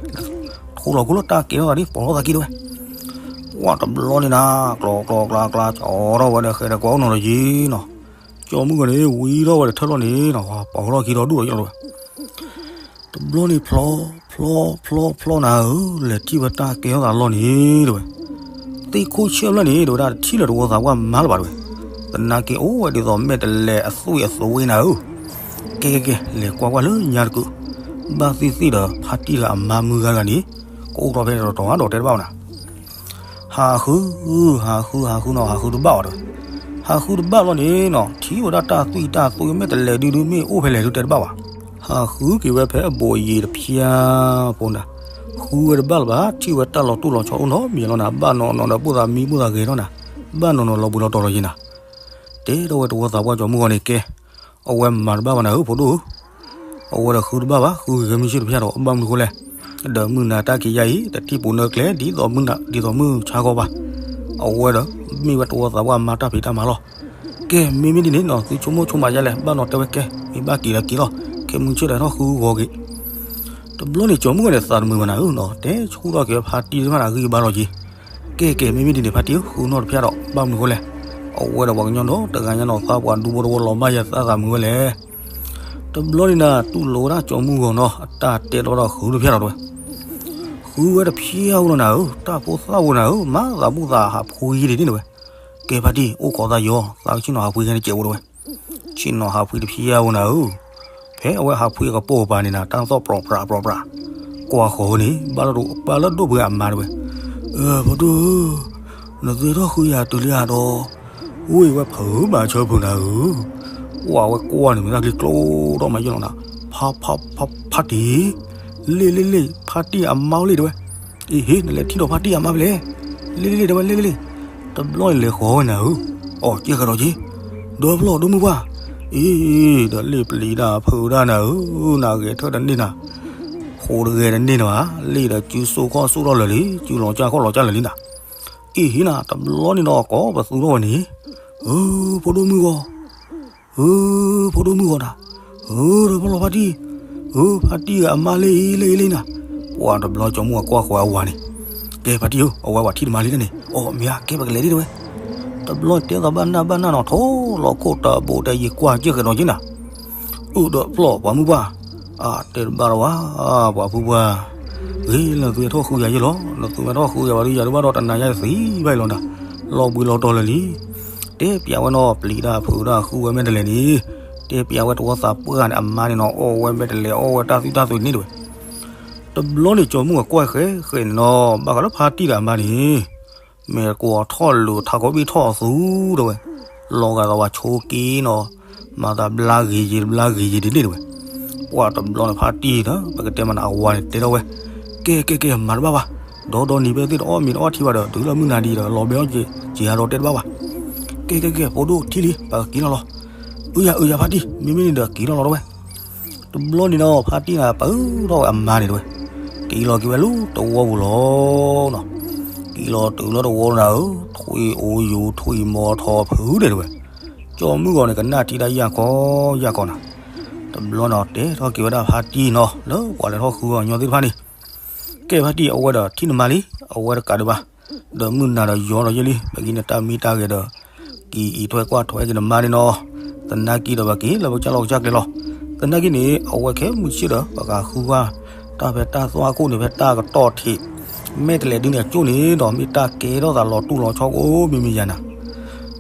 ထိလီၤခိၣ်လၢတၢ်ကဲထီၣ်သးဒ် ပိာ်ထီၣ်သးကံတဝဲ ကွၢ်တဘျီန့ၣ်နၤ ကျီကျီကျါကျါ ကၠီထီၣ်ဝဲဒီးဃဲဒီးကွၢ်အိၣ်နီၤလီၤယံၤနီၤ, ကၠီမုၢ်ဂီၤန့ၣ် ဝံထီၣ်ဝဲဒီးထၢၣ်လီၤန့ၣ်နီၤ ပှၤပိာ်ထီၣ်ခံဒီဒူၣ်လီၤယံၤလီၤဝဲ, တဘျီန့ၣ်ဖျီ ဖျီ ဖျီ ဖျီနၤဧၢ, လဲၤထံၣ်ဝဲတၢ်ကဲထီၣ်သးလီၢ်န့ၣ်တဲဝဲ, သ့ၣ်ခိၣ်ဆၢၣ်ဖျၢၣ်န့ၣ် တဲဝဲဒၣ်တထံၣ်လၢၤတဝီသးပှၢ်မါလၢၤဘၣ်တဲဝဲ, သနာ်က့အိၣ်ဝဲဒ်သိးမဲာ်တဲးလဲးအသွံၣ်အသွံၣ်နၤဧၢ, ကဲကဲကဲ လဲၤကွၢ်ကွၢ်လၢညါတကုာ်, ဘၣ်သ့ၣ်သ့ၣ်ဒီးဖါတံၢ်ဒီးအမါမုၢ်ဂၤတဂၤန့ၣ် ကအိၣ်ထီၣ်ဖဲတတီၤတီၤဒီးတဲတဘၣ်အီၤနၤ ဟးဃု ဟးဃု ဟးဃုနီၤ ဟးဃုတဘၣ်ဘၣ်တဲဝဲ, ဟးဃုတဘၣ်လီၤန့ၣ်နီၤ ထံၣ်ဝဲဒၣ်တၢ်သွံၣ်တၢ်သွံၣ်မဲာ်တဲးလဲးဒုဒုမ့ၢ်အိၣ်ဖဲလဲၣ်ဒုတဲတဘၣ်ဘၣ်, ဟးဃုက့ၤဝဲဖဲအဘူးအယံၤတဖျၢၣ်ဖိနၤ, ဃုဝဲတဘၣ်လၢၤဘၣ် ထံၣ်ဝဲတၢ်လီၤတိၢ်လီၤဆီအိၣ်နီတမံၤလီၤနၤ ဘၣ်နီၢ်နီၢ်ဒီးဘိၣ်သးမံဘိၣ်သးဂဲၤထီၣ်နၤ, ဘၣ်နီၢ်နီၢ်လီၤဘှံးလီၤတီၤလီၤယံၤနၤ, တဲထီၣ်ဝဲတဝီသးပှၢ်ကၠီမုၢ်ဂီၤန့ၣ်ကဲ အဝဲမၤတဘၣ်ဘၣ်နၤဧၢဖိဒိၣ်ဧၢ, အဝဲဒီးဃုတဘၣ်ဘၣ် ဃုက့ၤဂဲၤမုၢ်ဆ့ၣ်တဖျၢၣ်ဒီး ဘၣ်မနုၤဃိလဲၣ်, ဒီးမုၢ်နၤတၢ်ခံးယါအံၤ တထံၣ်ပူၤနၢကျဲ ဒ်သိးမုၢ်နၤ ဒ်သိးမုၢ်ဆါခီဘၣ်, အဝဲဒီး မ့ၢ်ဝဲတဝီသးပှၢ်မါတၢ်ဖံးတၢ်မၤလီၤ, ကဲ မ့မ့ၢ်ဒ်န့ၣ်နီၤ သုဆိကမိၣ်ဆိကမးယါလဲၣ် ဘၣ်နီၢ်တဲဝဲကဲ မ့ၢ်ဘၣ်က့ၤဒီးက့ၤလီၤ, ခဲမုၢ်ဆ့ၣ်ဒီးထီၣ်ဃုဂီၤက့ၤ တဘျီန့ၣ် ကၠီမုၢ်ဂီၤန့ၣ် သးတမုာ်ဘၣ်နၤဧၢနီၤ တဲဆူၣ်ထီၣ်က့ၤဖါတံၢ်တဖၣ်နၤဂံၢ်ဘါလီၤက့ၤ, ကဲကဲ မ့မ့ၢ်ဒ်န့ၣ် ဖါတံၢ်ဧၢ ဃုနီၢ်တဖျၢၣ်ဒီး ဘၣ်မနုၤဃိလဲၣ်, အဝဲဒီးပှၤကညီဒီးတဂၤညါနီၤ သးပှၢ်ဒူဖိတဝီလီၤဘၣ်ယဲ သးသးမုာ်ဝဲလဲၣ်, တဘျီန့ၣ်နၤ တူၢ်လိာ်ဝဲဒၣ်ကၠီမုၢ်ဂီၤနီၤ အတၢ်တဲလီၤဒီးဃုတဖျၢၣ်ဒီးတဲဝဲ, ဃုဝဲတဖျၢၣ်ဧိၤလီၤနၤဧၢ တၢ်ဖိသၣ်ဧိၤနၤဧၢ မၤသးဘူၣ်သးဟးဖှံဒ်န့ၣ်တဲဝဲ, ကဲဖါတံၢ် အိၣ်ခိးသးယီၤ သးကဆ့ၣ်နီၤဟးဖှံခဲန့ၣ်ကဲးအိၣ်တဲဝဲ ဆ့ၣ်နီၤဟးဖှံတဖျၢၣ်ဧိၤနၤဧၢ, ဖဲအဝဲဟးဖှံအကပိာ်ကပၤန့ၣ်နၤ တၢ်သီၣ်ပြီပြးပြီပြး, ကွၢ်ဃီၤဝဲန့ၣ် ဘၣ်လၢဒိၣ်ပှ့ၤအမါတဲဝဲ, ဖိဒိၣ်ဧၢ, နသုထီၣ်ဃုယၤတုၤလံဧါဒီး, ဝ့ၢ်ဝဲဖုးဘၣ်ဆၢဖုးနၤဧၢ, ကွၢ်ဝဲကွၢ်န့ၣ် မ့ၢ်တၢ်ချံကျိထီၣ်မးယဲလီၤနၤ, ဖါ ဖါ ဖါ ဖါတံၢ်, လ့ၣ်လ့ၣ်လ့ၣ် ဖါတံၢ်အမါအိၣ်လံတဲဝဲ, အ့ဟ့ နလဲၤထံၣ်ဒီးဖါတံၢ်အမါဖဲလဲၣ်, လ့ၣ်လ့ၣ်လ့ၣ်တဲဝဲ လ့ၣ်လ့ၣ်လ့ၣ်, တဘျီန့ၣ်လဲၤဃီၤဝဲနၤဧၢ, အိၣ်ကဲဃဲးဒီးက့ၤ, ဒီးဖျီၣ်ဒိၣ်မုၢ်ပှၢ်, အ့ ဒီးလ့ၣ်ပျံၤတၢ်ဖုးတၢ်နၤဧၢ, နဂဲၤထၢၣ်တန့ၢ်နၤ, ဃိးတဂဲၤတန့ၢ်နၤဘၣ်, လ့ၣ်ဒီးစုစိၣ်ခီၣ်စိၣ်ထီၣ်လၢာ်လံ, စုလီၤကၢ်ခီၣ်လီၤကၢ်လၢာ်လံနၤ, အ့ဟ့နၤ တဘျီန့ၣ်ဒီးကိးပသူထီၣ်ဝဲန့ၣ်, ဧၢ ဖိဒိၣ်မုၢ်ဂီၤ ဧၢ ဖိဒိၣ်မုၢ်ဂီၤနၤ, ဧၢ ဒီးဖျီၣ်ဖါတံၢ်, ဧၢ ဖါတံၢ်ဂ့ၤအမါလ့ၣ်အံၤလ့ၣ်အံၤလ့ၣ်နၤ, ပှၤတဘျီကၠီမုၢ်ဂီၤကွၢ်ဃီၤအဝၤန့ၣ်, ကဲဖါတံၢ်ဧၢ အဝဲဝၤထံၣ်တမါလံန့ၣ်, အိၣ်မ့ၢ်ဧါ ကဲပကလဲၤဒ်တဲဝဲ, တဘျီတဲသးဘၣ်နၢ်ဘၣ်နၢ်နီၤ ထိလီၤခိၣ်တၢ်ဘိးတဲယံၤကွၢ်ကဲဃဲးဒီးက့ၤနၤ အိၣ်ဒီးဖျီၣ်ပှၤမုၢ်ပှၢ်, အတဲတဘၣ်လီၤဝဲ, ပှၤဖုပှၢ်, ဂ့ၤလၢသုထီၣ်ဃုယၤယဲလီၤ, နသုမ့ၢ်ထီၣ်ဃုယၤဘၣ်ဒုးယၤဒုးဘၣ်ဒီးတနၤညါယသံဘၣ်အံၤလီၤနၤ, လီၤဘှံးလီၤတီၤလၢာ်လံ, တဲပျးဝဲနီၤ ပျံၤတၢ်ဖုးတၢ်ဃုဝဲမဲာ်တလဲၤန့ၣ်, တဲပျးဝဲတဝီသးပှၢ်န့ၣ် အမါန့ၣ်နီၤ အီၣ်ဝဲမဲာ်တလဲၤ အီၣ်ဝဲတၢ်သွံၣ်တၢ်သွံၣ်န့ၣ်တဲဝဲ. တဘျီန့ၣ်ကၠီၤမုၣ်အကွၢ်ဃဲဃဲန့ၣ်နီၤ ဘၣ်ဃးလၢဖါတံၢ်ဒီးအမါန့ၣ် မ့ၢ်ကွီၤထီၣ်လိာ်ထးခိၣ်ဘံၣ်ထီၣ်အသူတဲဝဲ, လီၤဂာ်ဒီးပှၤဆိက့နီၤ, မၤသးဘျါဂ့ၤယံၤတဘျါဂ့ၤယံၤဒ်န့ၣ်တဲဝဲ. ပှၤတဘျီန့ၣ်ဖါတံၢ်ဒီး ပကတဲမးန့ၣ် အဝၤန့ၣ်တဲထီၣ်ဝဲ, ကဲကဲကဲ မၤတဘၣ်ဘၣ်, ဒီဒီနံၤဖဲသ့ၣ်တအီၣ်မ့ၤတအီထံဘၣ်ဒီး တုၤလၢမုၢ်နၤဒံးဒီး လီၤဘဲအီၣ်က့ၤ က့ၤဟးဒီးတဲတဘၣ်ဘၣ်. ကဲကဲကဲ ဖိဒိၣ်ထံၣ်လံ ပကက့ၤလီၤလီၤ. အုယၤအုယၤဖါတံၢ် မ့မ့ၢ်န့ၣ်ဒီးက့ၤလီၤလီၤတဲဝဲ. တဘျီန့ၣ်ဒီး ဖါတံၢ်န့ၣ် ပၢထီၣ်ဝဲအမါန့ၣ်တဲဝဲ, က့ၤလီၤက့ၤဝဲလၢတဝီပူၤလီၤနီၤ. က့ၤလီၤတုၤလၢတဝီနၤဧၢ, ထွံၣ်အိၣ်ယူၤထွံၣ်မီၤထီၣ်ဖုးဒဲးတဲဝဲ. ကၠီၤမုၣ်ဂီၤန့ၣ် ကနၣ်ထံတၢ်ယၢ်ခီယၢ်ခီနၤ. တဘျီန့ၣ်တဲထီၣ်က့ၤဝဲဒၣ်ဖါတံၢ်နီၤ လၢပှၤလဲၤထီၣ်ဃုအီၤညီသ့ၣ်တဖၣ်န့ၣ်, ကဲဖါတံၢ် အဝဲဒီးထံၣ်နမါလံ, အဝဲတကးဒံးဘၣ်, ဒီးမုၢ်နၤဒီးယီၤဒီးယဲလံ ပက့ၤန့ၣ်တၢ်မံတၢ်ဂဲၤဒီး က့ၤအံးထွဲကွၢ်ထွဲက့ၤနမါန့ၣ်နီၤ. သနာ်က့ဒီးပက့ၤလၢပကစၢ်လီၢ်ကစၢ်ကျဲလီၤ. သနာ်က့န့ၣ် အဝဲခဲမုၢ်ဆ့ၣ်ဒီး ပကဃုဂၤ တၢ်ဖဲတၢ်သွၣ်ခိၣ်န့ၣ် ဖဲတၢ်ကတီၢ်ထံး မဲာ်တလဲၤဒုန့ၣ်အကၠိၣ်န့ၣ်ဒီး မ့ၢ်တၢ်ကဲထီၣ်သးလီၤတူၢ်လီၤဆီကိးမံၤမံၤယၤနၤ.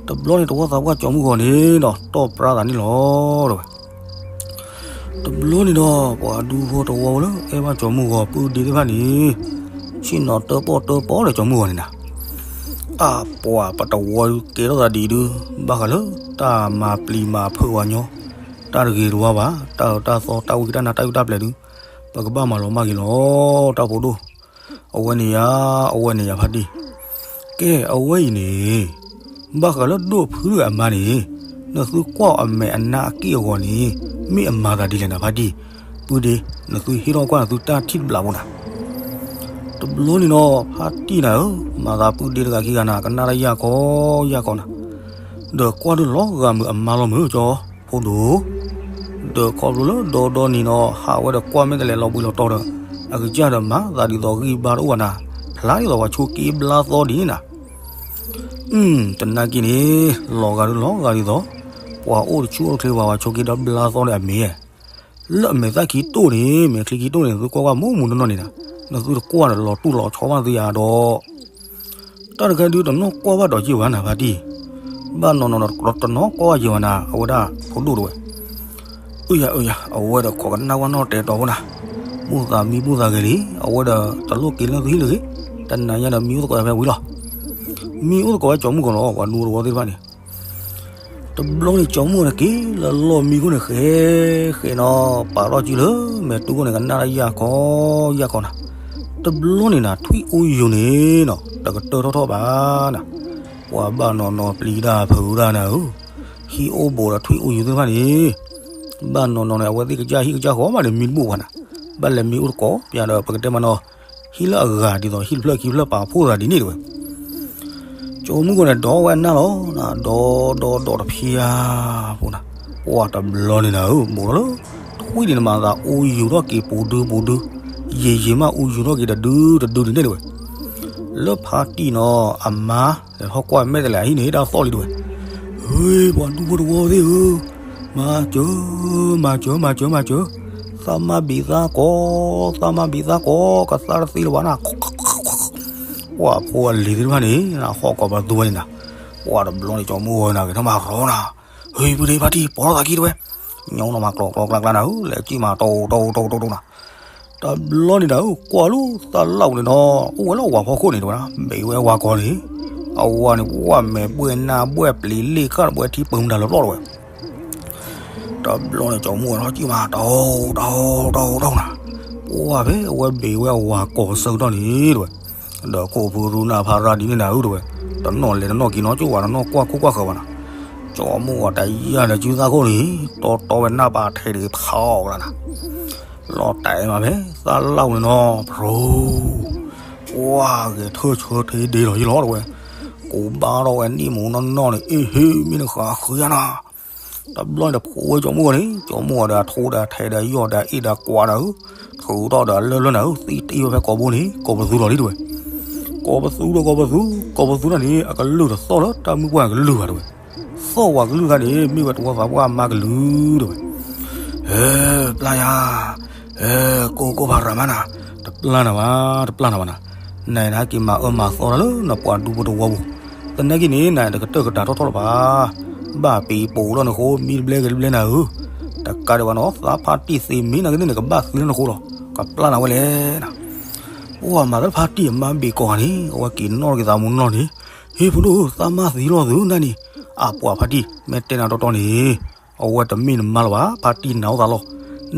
တဘျီန့ၣ်တဝီသးပှၢ်ကၠီၤမုၣ်ဂီၤန့ၣ်ဒီး တီၢ်ပြါသးန့ၣ်လီၤတဲဝဲ. တဘျီန့ၣ်ဒီး ပှၤဒူဖိတဝီလၢအဲၣ်ဘၣ်ကၠီၤမုၣ်ဂီၤပုၢ်ဒ့သ့ၣ်တဖၣ်န့ၣ် ဆ့ၣ်နီၤတၢၣ်ပီၣ်တၢၣ်ပီၣ်ဒီးကၠီၤမုၣ်ဂီၤန့ၣ်နၤ. အပှၤပတဝီဒုကဲထီၣ်သးဒ်အံၤဒု ဘၣ်ဃးလၢတၢ်မၤပျံၤမၤဖုးဝဲညီ တၢ်တဂ့ၤတဝါဘၣ် တၢ်အၢတၢ်သီတၢ်ဝံတၢ်နါတၢ်အုၣ်တၢ်ပျဲၤဒု ပကဘၣ်မၤလီၤမၢ်က့ၤလီၤ တၢ်ဖိဒိၣ် အဝဲန့ၣ်ယၤ အဝဲန့ၣ်ယၤဖါတံၢ်. ကဲ အဝဲအံၤန့ၣ် ဘၣ်ဃးလၢဒိၣ်ဖုဂၤအမါန့ၣ် နသုကွၢ်အီၤအမဲာ်အနါအက့ၢ်အဂီၤန့ၣ် မ့ၢ်အမၤသးဒ်လဲၣ်နၤဖါတံၢ်. ပုၢ်ဒ့ နသုဟ့ၣ်ထီၣ်ကွၢ်နသုတၢ်ထံၣ်တဘျးဖိနၤ. တဘျီန့ၣ်ဒီး ဖါတံၢ်နၤဧၢ မၤသးပုၢ်ဒ့တဂၤခံဂၤနၤ ကနၣ်တၢ်ယၢ်ခီယၢ်ခီနၤ. ဒီးကွၢ်ဒုလီၤဂာ်မုာ်အမါလီၤမုာ်ကၠီ ဖိဒိၣ် ဒီးခီဖျိလၢဒီဒီနံၤနီၤ ဟးဝဲဒီးကွၢ်မဲာ်တလဲၤလီၤဘှံးလီၤတီၤဒီး အကစၢ်ဒီးမၤသးဒ်သိးဂံၢ်ဘါတအိၣ်ဘၣ်နၤ, ဖျါဒ်သိးပှၤဆိးက့ဘျါသီဒ်န့ၣ်နၤ. တနာ်က့န့ၣ် လီၤဂာ်ဒုလီၤဂာ်ဒ်သိး ပှၤအိၣ်တဆူၣ်အိၣ်ချ့ဘၣ် ပှၤဆိးက့ဒီးဘျါသီဒီးအမ့ၢ် လၢအမဲာ်သၣ်ခံတိၢ်န့ၣ် မဲာ်ချံခံတိၢ်န့ၣ် နသုကွၢ်ကွၢ်မူးမူးနီၢ်နီၢ်န့ၣ်နၤ, နသုတကွၢ်ဒီးလီၤတူၢ်လီၤဆီဘၣ်နသုယၤဒီး တၢ်တခါဒုတနီၣ်ကွၢ်ဘၣ်ဒီးက့ၤဝဲနၤဖါတံၢ်, ဘၣ်နီၢ်နီၢ်နီၢ်တနီၣ်ကွၢ်ဘၣ်က့ၤဝဲနၤ အဝဲဒၣ်ဖိဒိၣ်တဲဝဲ. အုယၤအုယၤ အဝဲဒီးခိးကနၣ်ဝဲနီၢ်တဲတီၤဖိနၤ, ဘူၣ်သးမံဘူၣ်သးဂဲၤလံ, အဝဲဒီးတလိၣ်က့ၤလၢသုဟံၣ်လၢဂ့ၤ, တနၤညါဒီးမံအိၣ်သကိးဖဲဝံၤလီၤ. မံအိၣ်သကိးဝဲကၠီမုၣ်ဂီၤလီၤ ပှၤဒူသဝီသ့ၣ်တဖၣ်န့ၣ် တဘျီန့ၣ်ကၠီမုၣ်ဂီၤန့ၣ်က့ၤလၢလီၢ်မံခိၣ်န့ၣ် ဃဲဃဲနီၤ ပာ်ထီၣ်စုလၢမဲာ်တူၢ်ခိၣ်န့ၣ် ကနၣ်တၢ်ယၢ်ခီယၢ်ခီနၤ. တဘျီန့ၣ်နၤ ထွံၣ်အိၣ်ယူၤန့ၣ်နီၤ တကတၢၢ်ထီၣ်ထီၣ်ဘၣ်နၤ, ပှၤဘၣ်နီၢ်နီၢ်ပျံၤတၢ်ဖုးတၢ်နၤဧၢ, ဟံၣ်အိၣ်ဘူးဒီးထွံၣ်အိၣ်ယူၤသ့ၣ်တဖၣ်န့ၣ် ဘၣ်နီၢ်နီၢ်န့ၣ် အဝဲသ့ၣ်ကစၢ်ဟံၣ်ကစၢ်ဃီမးဒီးမံတဘူၣ်ဘၣ်နၤ, ဘၣ်လဲၤမံအိၣ်သကိးပျးဒီး ပကတဲမးနီၤ ဟံၣ်လၢအဂၤဒ်သိး ဟံၣ်တဖျၢၣ်ခံဖျၢၣ်ပာ်ဖှိၣ်သးဒ်န့ၣ်တဲဝဲ. ကၠီမုၣ်ဂီၤန့ၣ် ဒီးဝဲအနၢ်လီၤ, ဒီးဒီးဒီးတဖျၢၣ်ဖိနၤ, ပှၤတဘျီန့ၣ်နၤဧၢ ဘူးထီၣ်လၢ ထွံၣ်န့ၣ်မၤသးအိၣ်ယူၤထီၣ်က့ၤပူၤဒုပူၤဒု, ယံာ်ယံာ်မးအိၣ်ယူၤထီၣ်က့ၤတဒုတဒုဒ်န့ၣ်တဲဝဲ. လၢဖါတံၢ်နီၤ အမါ လဲၤထီၣ်ကွၢ်မဲာ်တလဲၤအဟံၣ်န့ၣ် တၢ်သီၣ်လံတဲဝဲ. ဟ့ ပှၤဒူဖိတဝီသ့ၣ်ဧၢ, မၤစၢၤ, မၤစၢၤ မၤစၢၤ မၤစၢၤ, သးမါဘံးသးကိး, သးမါဘံးသးကိး ကသါတသ့လၢၤဘၣ်နၤ ပှၤဖိအလံၤသ့ၣ်တဖၣ်န့ၣ် ဟီၣ်ကိးပသူဝဲန့ၣ်နၤ, ပှၤတဘျီန့ၣ် ကၠီမုၣ်ဂီၤန့ၣ် ကထီၣ်မၤရီနၤ, ဟ့ ပုၢ်ဒ့ဖါတံၢ် ပိာ်ထီၣ်သးခံတဲဝဲ, ညီနီၢ်မၤကျိၤကျိၤကျါကျါနၤဧၢ, လဲၤက့ၤမၤတီတီတီတီတီနၤ. တဘျီန့ၣ်နၤဧၢ ကွၢ်လီၤသးလီၢ်န့ၣ်ဒီး အိၣ်ဝဲလၢအဝၤဖီခိၣ်န့ၣ်တဲဝဲဒၣ်, ဘ့ၣ်ဝဲအဝၤကိးန့ၣ်, အဝၤန့ၣ် ပှၢ်မဲာ်ဘှဲၣ်နါဘှဲၣ်ပျံၤလ့ၣ်ဃၣ်တဘှဲၣ်ထံပၢၤမတၤလၢပျီၢ်တဲဝဲ. တဘျီန့ၣ် ကၠီမုၣ်ဂီၤန့ၣ် က့ၤမၤတီတီတီတီနၤ, ပှၢ်ဖဲအဝဲဘ့ၣ်ဝဲအဝၤကိးဆၢကတီၢ်န့ၣ်တဲဝဲ, ဒီးခိၣ်ဖုရူနၢ်ဖးရၣ်ဒ်န့ၣ်နၤဧၢတဲဝဲ, တနီၣ်လဲၤတနီၣ်က့ၤနီၢ်ကၠိဝဲ တနီၣ်ကွၢ်ခိၣ်ကွၢ်ဃၢၤဘၣ်နၤ, ကၠီမုၣ်ဂီၤတယၢ်လၢစုသၣ်ခိၣ်န့ၣ် တီတီဝဲနၢ်ပာ်ထဲတဂ့ၤဖးအီၣ်ကျါနၤ လီၤတဲာ်မးဖဲသးလီၢ်န့ၣ်နီၤ ဖရိ ပှၢ်ဂဲၤထၢၣ်ဆၢထ့ဒ့လီၤယံလီၤတဲဝဲ, ကိးဘၣ်ထီၣ်ဝဲနံၣ်မူနီၢ်နီၢ်န့ၣ် အ့ဟ့ မ့ၢ်နဃးဃုယါနၤ, တဘျီန့ၣ်တဖိဝဲကၠီမုၣ်ဂီၤန့ၣ် ကၠီမုၣ်ဂီၤဒီးအထိဒီးအထဲဒီးယီၢ်ဒီးအ့ၣ်ဒီးကွၢ်ဒီး ထုးထီၣ်ဒီးအလၢၢ်လၢနၤဧၢ သံတ့ၢ်ဝဲဖဲကိာ်ဘိန့ၣ် ကိးပသူလီၤလံတဲဝဲ, ကိးပသူဒီးကိးပသူ, ကိးပသူန့ၣ်န့ၣ် အကလုၢ်တသီၣ်လၢတၢ်မုၢ်ပှၢ်ကလုၢ်ဘၣ်တဲဝဲ, သီၣ်ဝဲကလုၢ်ခါန့ၣ် မ့ၢ်ဝဲတဝီသးပှၢ်မါကလုၢ်တဲဝဲ. ဟဲ ပျၢ်ယၤ, ဟဲ ကိၢ်ကိၢ်ဖးရၤမးနၤ, တပျၢ်နၤဘၣ် တပျၢ်နၤဘၣ်နၤ, နနဟဲက့ၤမၤအၢမၤသီတၢ်လၢနပှၤဒူဖိတဝီပူၤ, သနာ်က့န့ၣ် နတကတၢၢ်ကတၢၢ်ထီၣ်ထီၣ်လၢၤဘၣ်. ဘၣ်ပံၤပိာ်လီၤနဃိ မံတဘျဲဂ့ၤတဘျဲနၤဧၢ, တကးဒံးဘၣ်နီၤ သးဖါတံၢ်သ့မ့ၢ်နာ်က့န့ၣ် နကဘၣ်သံလၢနဃိလီၤ. ကပျၢ်နၤဝဲလဲၣ်နၤ. ပှၤမၤသးဖါတံၢ်အမါဘ့ၣ်ကီၢ်ဂၤန့ၣ် အဝဲက့ၤနီၣ်က့ၤသးမူနီၢ်န့ၣ်, ဟ့ၣ်ဖိဒိၣ်ဧၢ သးမါသံလီၤသုနၤန့ၣ်, အပှၤဖါတံၢ် မ့ၢ်တဲနၤတီတီန့ၣ် အဝဲတမ့ၢ်နမါလၢၤဘၣ်, ဖါတံၢ်နာ်အိၣ်သးလီၤ.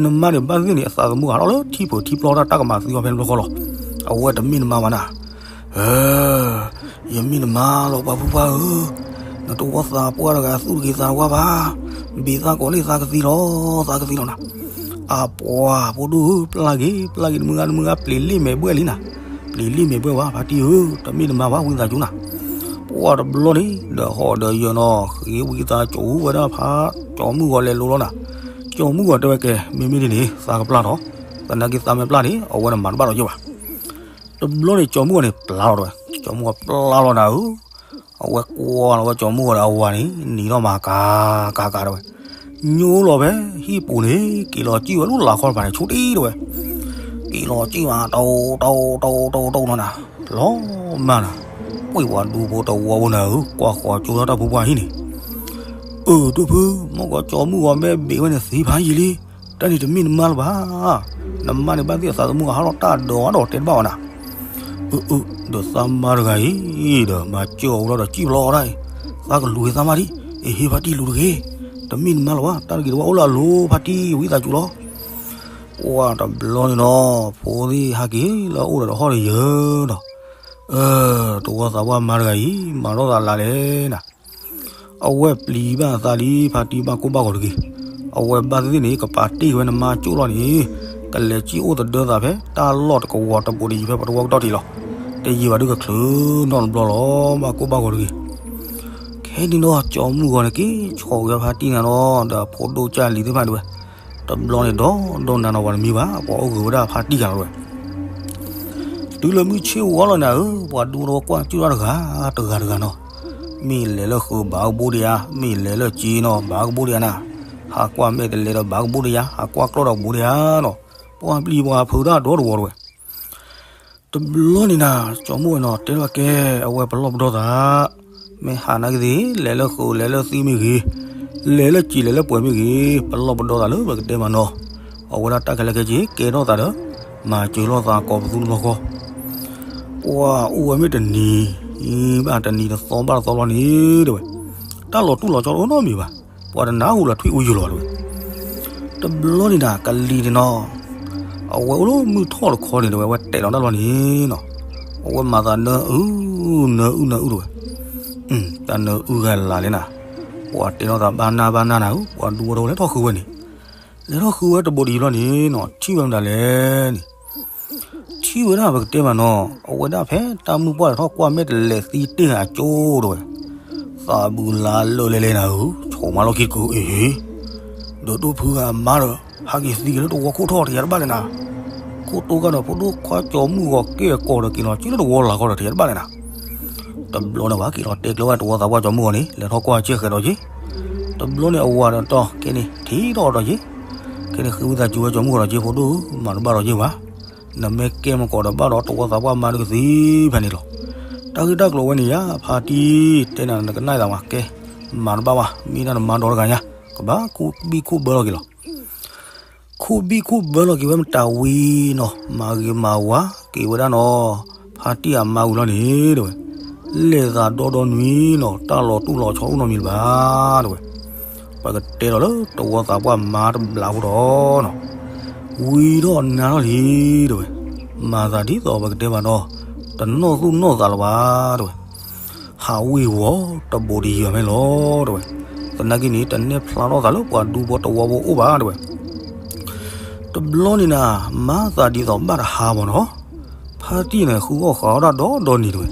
နမါန့ၣ်ဘၣ်သ့ၣ်န့ၣ် အသးသမူဟးထီၣ်လၢထံပၢၤထံပျီတၢ် တၢ်ကမၤသံအီၤဖဲန့ၣ်ဘျီဃီလီၤ. အဝဲတမ့ၢ်နမါဘၣ်နၤ. ဧၢ, ယမ့ၢ်နမါလီၤပှၤဖိခွါဧၢ, နတဝီသးပှၢ်တဂၤသူၣ်တဂ့ၤသးတဝါဘၣ်, ဘ့ၣ်သးကိးန့ၣ်သးကသံလီၤ, သးကသံလီၤနၤ. အပှၤဖိဒိၣ်ဧၢ ပျၢ်က့ၤ ပျၢ်က့ၤ တမုၢ်ဂၤတမုၢ်ဂၤ ပျံၤလံမ့ၢ်ဘှဲၣ်လံနၤ, ပျံၤလံမ့ၢ်ဘှဲၣ်ဝဲ ဖါတံၢ်ဧၢ, တမ့ၢ်နမါဘၣ် ဝံသးစူၤနၤ. ပှၤတဘျီန့ၣ် ဒီးဟီၣ်ဒီးယၢၤနီၤ ဃ့ဝံသးစူၤဝဲဒၣ်ဖး ကၠီမုၢ်ဂီၤလဲၤလိၤလီၤနၤ. ကၠီမုၢ်ဂီၤတဲဝဲကဲ မ့မ့ၢ်ဒ်န့ၣ် သးကပျၢ်ထီၣ်, သနာ်က့သးမ့ၢ်ပျၢ်န့ၣ် အဝဲန့ၣ်မၤတဘၣ်ဒီးယဲၢ်ဘၣ်. တဘျီန့ၣ် ကၠီမုၢ်ဂီၤန့ၣ် ပျၢ်လီၤတဲဝဲ, ကၠီမုၢ်ဂီၤပျၢ်လီၤနၤဧၢ, အဝဲကွၢ်လီၤဝဲကၠီမုၢ်ဂီၤဒီးအဝၤန့ၣ် နံၤထီၣ်မၤကၤကၤကၤတဲဝဲ, ညိလီၤဖဲဟံၣ်ပူၤန့ၣ် က့ၤလီၤစံၣ်ဝဲလၢလၤခီတဖၣ်န့ၣ် ဆူတ့တဲဝဲ, က့ၤလီၤစံၣ်မး တၢ်အိၣ်တၢ်အိၣ်တၢ်အိၣ်တၢ်အိၣ်နီၤနၤ, လီၤမၢ်နၤ, ပှ့ၤပှၤဒူဖိတဝီဖိနၤဧၢ, ကွၢ်ဃီၤကၠိထီၣ်တၢ်ဖိပှၢ်ဟံၣ်န့ၣ် အၢ ဒိၣ်ဖု, မ့ၢ်ကီးကၠီမုၢ်ဂီၤမ့ၢ်ဘ့ၣ်ဝဲန့ၣ်သံဖးယံာ်လံ, တၢ်န့ၣ်တမ့ၢ်နမါလၢၤဘၣ်. နမါန့ၣ်ဘၣ်သ့ၣ်အသးသမူအဟးထီၣ်တၢ်ဒီးအါဒီးတဲတဘၣ်ဘၣ်နၤ. အၢ အၢ ဒီးသးမါတဂၤအံၤဒီး မၤစၢၤအီၤဝဲဒီးစံၣ်ဖျီအီၤဒၣ်အံၤ, သးကလူၤက့ၤသးမါဒံး, အ့ ဟ့ၣ်ဖါတံၢ်လူၤတဂ့ၤ, တမ့ၢ်နမါလၢၤဘၣ်, တၢ်တဂ့ၤတဝါအိၣ်လၢအလိၤ ဖါတံၢ်ဝံသးစူၤလီၤ. ပှၤတဘျီန့ၣ်နီၤ ဖိသ့ၣ်ဟဲက့ၤလၢအအိၣ်ဒီးတဟီၣ်တယၢၤဒီး, အၢ တဝီသးပှၢ်မါတဂၤအံၤ မၤထီၣ်သးလါလဲၣ်နၤ. အဝဲပျံၤဘၣ်အသးလံ ဖါတံၢ်ဘၣ်ကိၢ်ဘၣ်ဂီၤတဂ့ၤ. အဝဲဘၣ်သ့ၣ်သ့ၣ်န့ၣ် ကပာ်တ့ၢ်ဝဲနမါကၠိၣ်လီၤန့ၣ်, ကလဲၤစံၣ်အိၣ်သဒၢသးဖဲတၢ်လီၢ်တကဝီၤတဘူးတယံၤဖဲပှၤတဝီကတီၢ်ထံးလီၤ. တယံၤဘၣ်ဒုးကချုးနီၣ်တဘျီလီၤ ဘၣ်ကိၢ်ဘၣ်ဂီၤတဂ့ၤ. ခဲန့ၣ်ဒီး ကၠီမုၢ်ဂီၤန့ၣ် က့ၤဆီၣ်ဝဲဖါတံၢ်နၤနီၤ ဒီးဖိဒိၣ်ကၢ်လံၤသ့ၣ်တဖၣ်ဒၣ်ဝဲ, တဘျီန့ၣ်ဒီး ဒီးနၤနီၤပှၤတမံၤဘၣ် ပှၤအိၣ်ဂ့ၤဝဲဒၣ်ဖါတံၢ်ဂၤလီၤဝဲ. တုၤလၢမုၢ်ဆ့ၣ်ဝါလီၤနၤဧၢ, ပှၤဒူတဝီကွၢ်ကၠူၣ်တၢ်တဂၤ တဂၤတဂၤနီၤ, မ့ၢ်လဲၤလၢဃုာ်ဘၣ်ကဘိဒံးဧါ, မ့ၢ်လဲၤလၢစ့နီၤ ဘၣ်ကဘိဒံးဧါနၤ, ဟးကွၢ်မဲာ်တလဲၤဒီးဘၣ်ကဘိဒံးဧါ, ဟးကွၢ်ကျီၢ်ဒီးကဘိဒံးဧါနီၤ, ပှၤပျံၤပှၤဖုးတၢ်ဒီတဝီတဝဲ. တဘျီန့ၣ်နၤ ကၠီမုၢ်ဂီၤနီၤ တဲလီၤကဲ အဝဲပလီၢ်ပဒီသး, မ့ၢ်ဟးနာ်က့သ့ၣ် လဲၤလၢဃုာ်လဲၤလၢသံမ့ၢ်ဂ့ၤ, လဲၤလၢစ့လဲၤလၢပှဲၤမ့ၢ်ဂ့ၤ, ပလီၢ်ပဒီသးလၢပကတဲမးနီၤ, အဝဲဒၣ်တၢ်ခဲလၢာ်ခဲဆ့ ကဲထီၣ်သးဒီး မၤစၢၤလိာ်သးကိးပသူတဘျီဃီ ပှၤအိၣ်ဝဲမ့ၢ်တနံၤဘၣ်တနံၤ တသီဘၣ်တသီဘျီန့ၣ်တဲဝဲ, တၢ်လီၤတူၢ်လီၤဆီတအိၣ်နီတမံၤဘၣ်, ပှၤတနၢ်ဟူလၢထွံၣ်အူယိာ်လီၤတဲဝဲ. တဘျီန့ၣ်နၤ ကလံၤန့ၣ်နီၤ, အဝဲအိၣ်လၢမုၢ်ထီၣ်တခီန့ၣ်တဲဝဲ, အဝဲတဲာ်လီၤတၢ်လီၤန့ၣ်နီၤ, အဝဲမၤသးနၢအု နၢအု နၢအုတဲဝဲ, တၢ်နၢအုဂၤလၢ်လဲၣ်နၤ, ပှၤတဲထီၣ်သးဘၣ်နၢ်ဘၣ်နၢ်နၤဧၢ, ပှၤဒူဝဲတဝီလဲၤထီၣ်ဃုဝဲန့ၣ်, လဲၤထီၣ်ဃုဝဲတဘိးတယံၤဘျီန့ၣ်နီၤ ထံၣ်ဝဲမတၤလဲၣ်န့ၣ် ထံၣ်ဝဲဒၣ်ပကတဲမးနီၤ, အဝဲဒၣ်ဖဲတၢ်မုၢ်ပှၢ်လဲၤထီၣ်ကွၢ်မဲာ်တလဲၤသံတ့ၢ်ဧါကၠိတဲဝဲ, သးဘုလါလၢာ်လဲၣ်လဲၣ်နၤဧၢ, ဆိးမါလီၢ်ခံတကုၤအ့ၣ်, ဒီးဒိၣ်ဖုဂၤမါဒီး ဟးက့ၤသံက့ၤလၢတဝီခိၣ်ထီၣ်တယၤတဘၣ်လဲၣ်နၤ, ခိၣ်တိၢ်ကဒီးဖိဒိၣ်ခွါကၠီမုၢ်ဂီၤက့ၢ်အကီၢ်ဒီးက့ၤလီၤက့ၤလၢတဝီလၤဃီဒီးတယၤတဘၣ်လဲၣ်နၤ. တဘျီန့ၣ်ဝဲက့ၤလီၤတဲကျဲဝဲတဝီသးပှၢ်ကၠီမုၢ်ဂီၤန့ၣ် လဲၤထီၣ်ကွၢ်ကၠ့ဃဲးဒီးက့ၤ, တဘျီန့ၣ်အဝၤဒီးတီၢ်ကဲန့ၣ် ထံၣ်ထီၣ်ဒီးက့ၤ, ကဲန့ၣ်ဃ့ဝံသးစူၤဝဲကၠီမုၢ်ဂီၤဒီးက့ၤ ဖိဒိၣ်ဧၢ မၤတဘၣ်ဒီးက့ၤဘၣ်, နမ့ၢ်ကဲမကီးဒီးဘၣ်ဒီးတဝီသးပှၢ်မါဒုးကသံဖဲန့ၣ်လီၤ. တၢ်ဂ့ၢ်တၢ်ကျိၤဝဲန့ၣ်ယါ ဖါတံၢ်တဲနၤနကနၣ်သးမးကဲ, မၤတဘၣ်ဘၣ် မ့ၢ်ဒၣ်နမါဒီတဂၤညါ, ကဘၣ်ခူၣ်ဘံၣ်ခူၣ်ဘၢလီၤက့ၤလီၤ. ခူၣ်ဘံၣ်ခူၣ်ဘၢလီၤက့ၤဝဲမတၤဝံၤနီၤ မၤဂ့ၤမၤဝါက့ၤဝဲဒၣ်နီၤ, ဖါတံၢ်အမါဝံၤလီၤန့ၣ်တဲဝဲ, လဲၤသးဒီဒီနွံနီၤ တၢ်လီၤတူၢ်လီၤဆီအိၣ်နီတမံၤလၢၤဘၣ်တဲဝဲ, ပကတဲဒီးလၢတဝီသးပှၢ်မါတဘျးဖိဒီးနီၤ, ဝံၤထီၣ်နါထီၣ်လံတဲဝဲ, မၤသးဒ်သိးပကတဲမးနီၤ, တနီၢ်သူၣ်နီၢ်သးလၢၤဘၣ်တဲဝဲ ဟးဝ့ၤဝီၤတဘိးတယံၤဘၣ်မ့ၢ်လီၤတဲဝဲ, သနာ်က့န့ၣ် တနဲၣ်ဖျါထီၣ်သးလၢပှၤဒူဖိတဝီဖိအိၣ်ဘၣ်တဲဝဲ. တဘျီန့ၣ်နၤ မၤသးဒ်သိးဘၣ်တဟါမးနီၤ, ဖါတံၢ်န့ၣ် ဃုအီၣ်ဃးအီၣ်တၢ်ဒီဒီနံၤတဲဝဲ,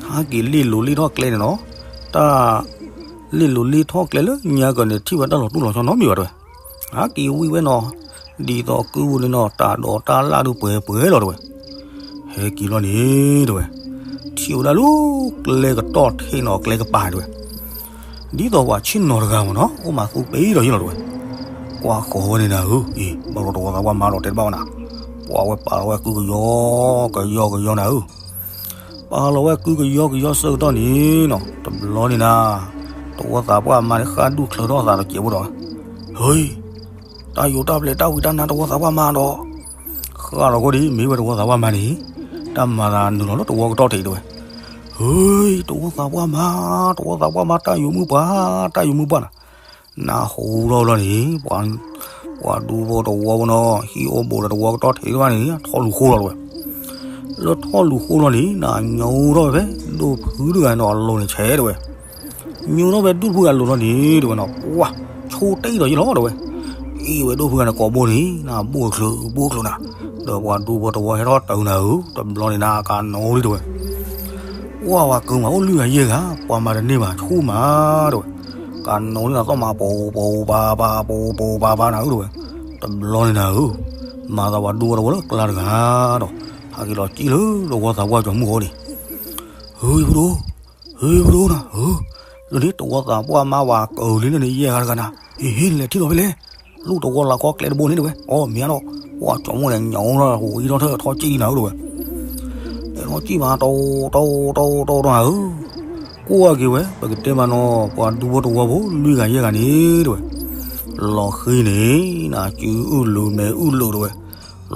ဟးက့ၤလ့ၣ်လိၤလ့ၣ်ထီၣ်ကျဲန့ၣ်နီၤ, တၢ်လ့ၣ်လိၤလ့ၣ်ထီၣ်ကျဲလၢညါကီးန့ၣ် ထံၣ်ဝဲတၢ်လီၤတူၢ်လီၤဆီနီတမံၤဘၣ်တဲဝဲ, ဟးက့ၤဝံၤဝဲနီၤ, ဒ်သိးကုၢ်ပူၤန့ၣ်နီၤ တၢ်ဒိးတၢ်လၣ်ဒုးပှဲၤပှဲၤလီၤတဲဝဲ ဟဲက့ၤလီၤန့ၣ်တဲဝဲ, ထံၣ်ဝဲဒၣ်လၢကျဲကတီၢ်ထံးနီၤ ကျဲကပၤတဲဝဲ, ဒ်သိးပှၤဆ့ၣ်နီၤတဂၤမးနီၤ အိၣ်မးသူပ့ၤဒီးယ့ၢ်လီၤတဲဝဲ, ကွၢ်ဃီၤဝဲန့ၣ်နၤဧၢ, အံၤ ဘၣ်ဒီးတဝီသးပှၢ်မါဒီးတဲတဘၣ်ဝဲနၤ, ပှၤဝဲပာ်လီၤဝဲကုကယီကယီကယီနၤဧၢ ပာ်လီၤဝဲကုကယီကယီဆၢကတီၢ်န့ၣ်နီၤ, တဘျီန့ၣ်နၤ, တဝီသးပှၢ်မါန့ၣ် ဃၣ်ဒူၣ်ချၢထီၣ်သးတစဲးဖိဒီး, ဟ့, တၢ်ယိၤတၢ်ပျဲၤတၢ်ဝံတၢ်နါတဝီသးပှၢ်မါဒီး, ဃၣ်လီၤဃိဒံး မ့ၢ်ဝဲတဝီသးပှၢ်မါန့ၣ်, တၢ်မၤသးနုာ်လီၤလၢတဝီကတီၢ်ထံးတဲဝဲ, ဟ့, တဝီသးပှၢ်မါ, တဝီသးပှၢ်မါ တၢ်ယိၤမုၣ်ပှၢ်, တၢ်ယိၤမုၣ်ပှၢ်နၤ, နၢ်ဟူထီၣ်လီၤန့ၣ်, ပှၤဒူဖိတဝီဖိနီၤ ဟံၣ်အိၣ်ဘူးဒီးတဝီကတီၢ်ထံးတဖၣ်န့ၣ် ထီၣ်လူၤဃိလီၤတဲဝဲ, လၢထီၣ်လူၤဃိလီၤန့ၣ် နၤညိထီၣ်ဝဲဖဲ ဒိၣ်ဖုတဂၤန့ၣ်အလိၤန့ၣ်ဆဲးတဲဝဲ, ညိထီၣ်ဖဲဒိၣ်ဖုဂၤလိၤလီၤန့ၣ် တဲဝဲနီၤ, ပှၤ, ဆိတ့ၢ်ဒီးယလီၤတဲဝဲ, အ့ၣ်ဝဲဒိၣ်ဖုဂၤန့ၣ်ကိးဘိန့ၣ် နဘိၣ်ချုးဘိၣ်ချုးနၤ, ဒီးပှၤဒူဖိတဝီဟဲထီၣ်တၢ်နၤဧၢ, တဘျီန့ၣ်နၤကနိးလံတဲဝဲ, ပှၤဝဲကမၤအိၣ်လွံၢ်ဂၤယဲၢ်ဂၤ ပှၤမၤတန့ၢ်ဘၣ် ဆိမးတဲဝဲ, ကနိးလံနၤသီၣ်မး ပိာ်ပိာ်ပၤပၤ ပိာ်ပိာ်ပၤပၤနၤဧၢတဲဝဲ, တဘျီန့ၣ်နၤဧၢ, မၤသးပှၤဒူဖိတဝီလၢကျါတဂၤဒီး, ဟဲက့ၤလီၤစံၣ်လၢတဝီသးပှၢ်ကၠီၤမုၢ်ဃီန့ၣ်, ဟ့, ဖိဒိၣ်, ဟ့, ဖိဒိၣ်နၤဧၢ, လၢန့ၣ်တဝီသးပှၢ်မါဝဲကၢၤလံန့ၣ် ယဲၢ်ဂၤတဂၤနၤ, ဟ့ ဟ့ နလဲၤထံၣ်လီၤဖဲလဲၣ်, လူၢ်တဝီလၤခီကျဲတဘိန့ၣ်တဲဝဲ, အီၣ်မ့ၢ်အါဒီး, ပှၤကၠီၤမုၢ်န့ၣ် ညိထီၣ်ဝံထီၣ်ထၢၣ်ထီၣ်စံၣ်လံနၤဧၢတဲဝဲ, ထီၣ်စံၣ်မး တိတိတိတိနၤဧၢ, ကွၢ်က့ၤဝဲ ပကတဲမးနီၤ ပှၤဒူဖိတဝီဖိ လွံၢ်ဂၤယဲၢ်ဂၤန့ၣ်တဲဝဲ, လီၤဃံန့ၣ် နၤစုအုၣ်လုာ်မဲာ်အုၣ်လုာ်တဲဝဲ,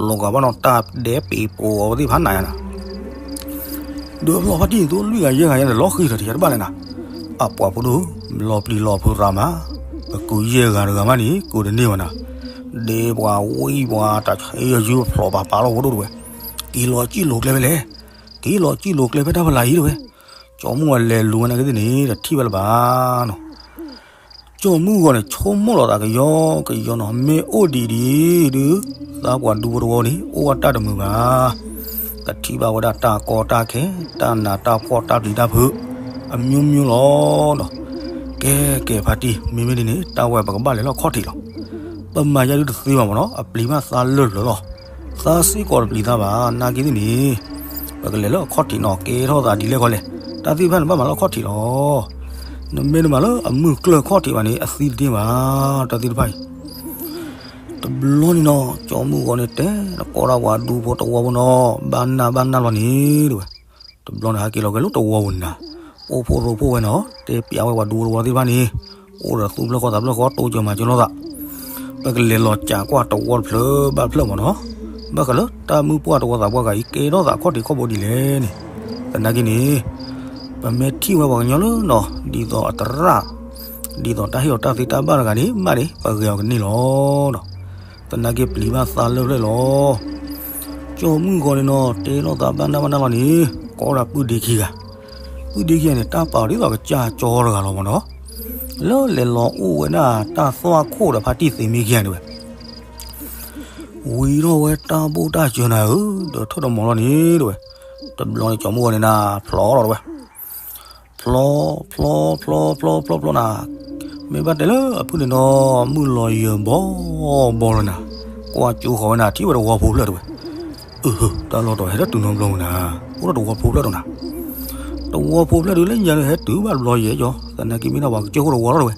လီၤဂာ်ဘၣ်နီၤတၢ်ဒဲးပ့ၤပိာ်အီၤသ့ၣ်တဖၣ်နၤယၤနၤ ဒီးဖျီဖါတံၢ်သိးလွံၢ်ဂၤယဲၢ်ဂၤယဲၢ်န့ၣ် လီၤဃံထီၣ်တယၤတဘၣ်လဲၣ်နၤ, အပှၤဖိဒိၣ်, လီၤပျံၤလီၤဖုးသးမး, ပကုၤယဲၢ်ဂၤတဂၤမးန့ၣ် ကုၤတန့ၢ်ဘၣ်နၤ, ဒဲပှၤဝံပှၤတၢ်ဆဲးယယုဖျိးပာ်ပာ်လီၤဖိဒိၣ်တဲဝဲ, က့ၤလီၤစံၣ်လိၤကျဲဖဲလဲၣ်, က့ၤလီၤစံၣ်လိၤကျဲဖဲတၢ်ဖးလၢ်အံၤတဲဝဲ, ကၠီၤမုၢ်ဝဲလဲၤလူၤဝဲနာ်က့သ့ၣ်န့ၣ် တထံၣ်ဝဲလၢၤဘၣ်နီၤ ကၠီၤမုၢ်ဂီၤန့ၣ် ဆိကမိၣ်လီၤသးကယီကယီနီၤ မ့ၢ်အိၣ်ဒံးဒံးဒုး သးပှၢ်ဒူဖိတဝီန့ၣ် အိၣ်ဝဲတၢ်တမုာ်ဘၣ်, ကထံၣ်ဘၣ်ဝဲဒၣ်တၢ်ကီတၢ်ခဲ တၢ်နးတၢ်ဖှီၣ်တၢ်ပျံၤတၢ်ဖုး အမျိုးမျိုးလီၤဒီး, ကဲကဲဖါတံၢ် မ့မ့ၢ်ဒ်န့ၣ် တၢ်ဝဲပကဘၣ်လဲၤလၢအခီၣ်ထံးလီၤ, ပမၤယါဒုးတသ့ဘၣ်မ့ၢ်နီၤ အပျံၤဘၣ်သးလၢာ်လၢာ်လီၤ, သးစ့ၢ်ကီးတပျံၤသးဘၣ် နာ်က့သ့ၣ်န့ၣ် ပကလဲၤလၢအခီၣ်ထံးနီၤ ကဲထီၣ်သးဒ်လဲၣ်ခီလဲၣ်, တၢ်သ့ၣ်တဖၣ်န့ၣ်ဘၣ်မၤလၢအခီၣ်ထံးလီၤ, နမ့ၢ်တမၤလၢအမုၢ်ကျၢၢ်ခီၣ်ထံးဘၣ်န့ၣ် အသံတန့ၢ်ဘၣ် တၢ်သ့ၣ်တဖၣ်အံၤ တဘျီန့ၣ်နီၤ ကၠီၤမုၢ်ဂီၤန့ၣ်တဲ နကိးဒၣ်ပှၤဒူဖိတဝီဖိနီၤ ဘၣ်နၢ်ဘၣ်နၢ်လီၤန့ၣ်တဲဝဲ, တဘျီန့ၣ်ဟဲက့ၤလီၤက့ၤလၢတဝီပူၤန့ၣ်နၤ, အိၣ်ဖှိၣ်ရိဖှိၣ်ဝဲနီၤ တဲပျးဝဲပှၤဒူဖိတဝီသ့ၣ်တဖၣ်န့ၣ်, အိၣ်ဒီးသူၣ်ဖျၢၣ်ဃီသးဖျၢၣ်ဃီ တိစၢၤမၤစၢၤလိာ်သး, ပကလဲၤလီၤစးကွၢ်တဝီတဖျၢၣ်ဘၣ်တဖျၢၣ်မ့ၢ်နီၤ, ဘၣ်ဃးလၢတၢ်မုၢ်ပှၢ်တဝီသးပှၢ်ဂၤအံၤ ကဲထီၣ်သးခီၣ်ထံးခီၣ်ဘိဒ်လဲၣ်န့ၣ်, သနာ်က့န့ၣ် ပမ့ၢ်ထံၣ်ဝဲပှၤကညီလၢနီၤ ဒ်သိးအသရၣ်, ဒ်သိးတၢ်ဟ့ၣ်အီၤတၢ်သ့တၢ်ဘၣ်တဂၤန့ၣ် မ့ၢ်ဒၣ် ပဂဲၤအီၤကန့ၢ်လီၤဒီး, သနာ်က့ပျံၤဘၣ်သးလၢာ်ဖျၢၣ်လီၤ, ကၠီၤမုၢ်ဂီၤန့ၣ်နီၤ တဲလိာ်သးဘၣ်နၢ်ဘၣ်နၢ်လီၤန့ၣ်, ကိးဒၣ်ပုၢ်ဒ့ခံဂၤ, ပုၢ်ဒ့ခံဂၤန့ၣ် တၢ်ပာ်အီၤဒ်သိးကစၢ်ကၠီတဂၤလီၤမ့ၢ်နီၤ, လၢလဲၤလီၤအိၣ်ဝဲဒၣ်တၢ်သွၣ်ခိၣ်ဒီးဖါတံၢ်သ့မ့ၢ်ခံဂၤန့ၣ်ဝဲ ဝံၤထီၣ်ဝဲတၢ်ဘိၣ်တၢ်စၢၤနၤဧၢ, ဒီးထၢၣ်တမီၤလီၤန့ၣ်တဲဝဲ, တဘျီန့ၣ်ကၠီၤမုၢ်ဂီၤန့ၣ်နၤ ဖျီလီၤတဲဝဲ, ဖျီ, ဖျီ, ဖျီ, ဖျီ, ဖျီ, ဖျီနၤ, မ့ၢ်ဘၣ်တဲလၢအဖုၣ်န့ၣ်ဒီး မုၢ်လီၤယၢၤဘီဘီလီၤနၤ, ကွၢ်ကၠိဃီၤဝဲနၤ ထံၣ်ဝဲတဝီဖိဖျၢၣ်တဲဝဲ, အၢ, တၢ်လီၢ်တတီၤဟဲတတုၤနီတဘျီမ့ၢ်နၤ, အိၣ်ဒီးတဝီဖိဖျၢၣ်တဲနၤ, တဝီဖိဖျၢၣ်ဒုးလၢညါန့ၣ် ဟဲတုၤဘၣ်တဘျီယဲၢ်ကၠီ, သနာ်က့မ့ၢ်ဒၣ်ပှၤကစၢၢ်ခိၣ်တဝီလီၤတဲဝဲ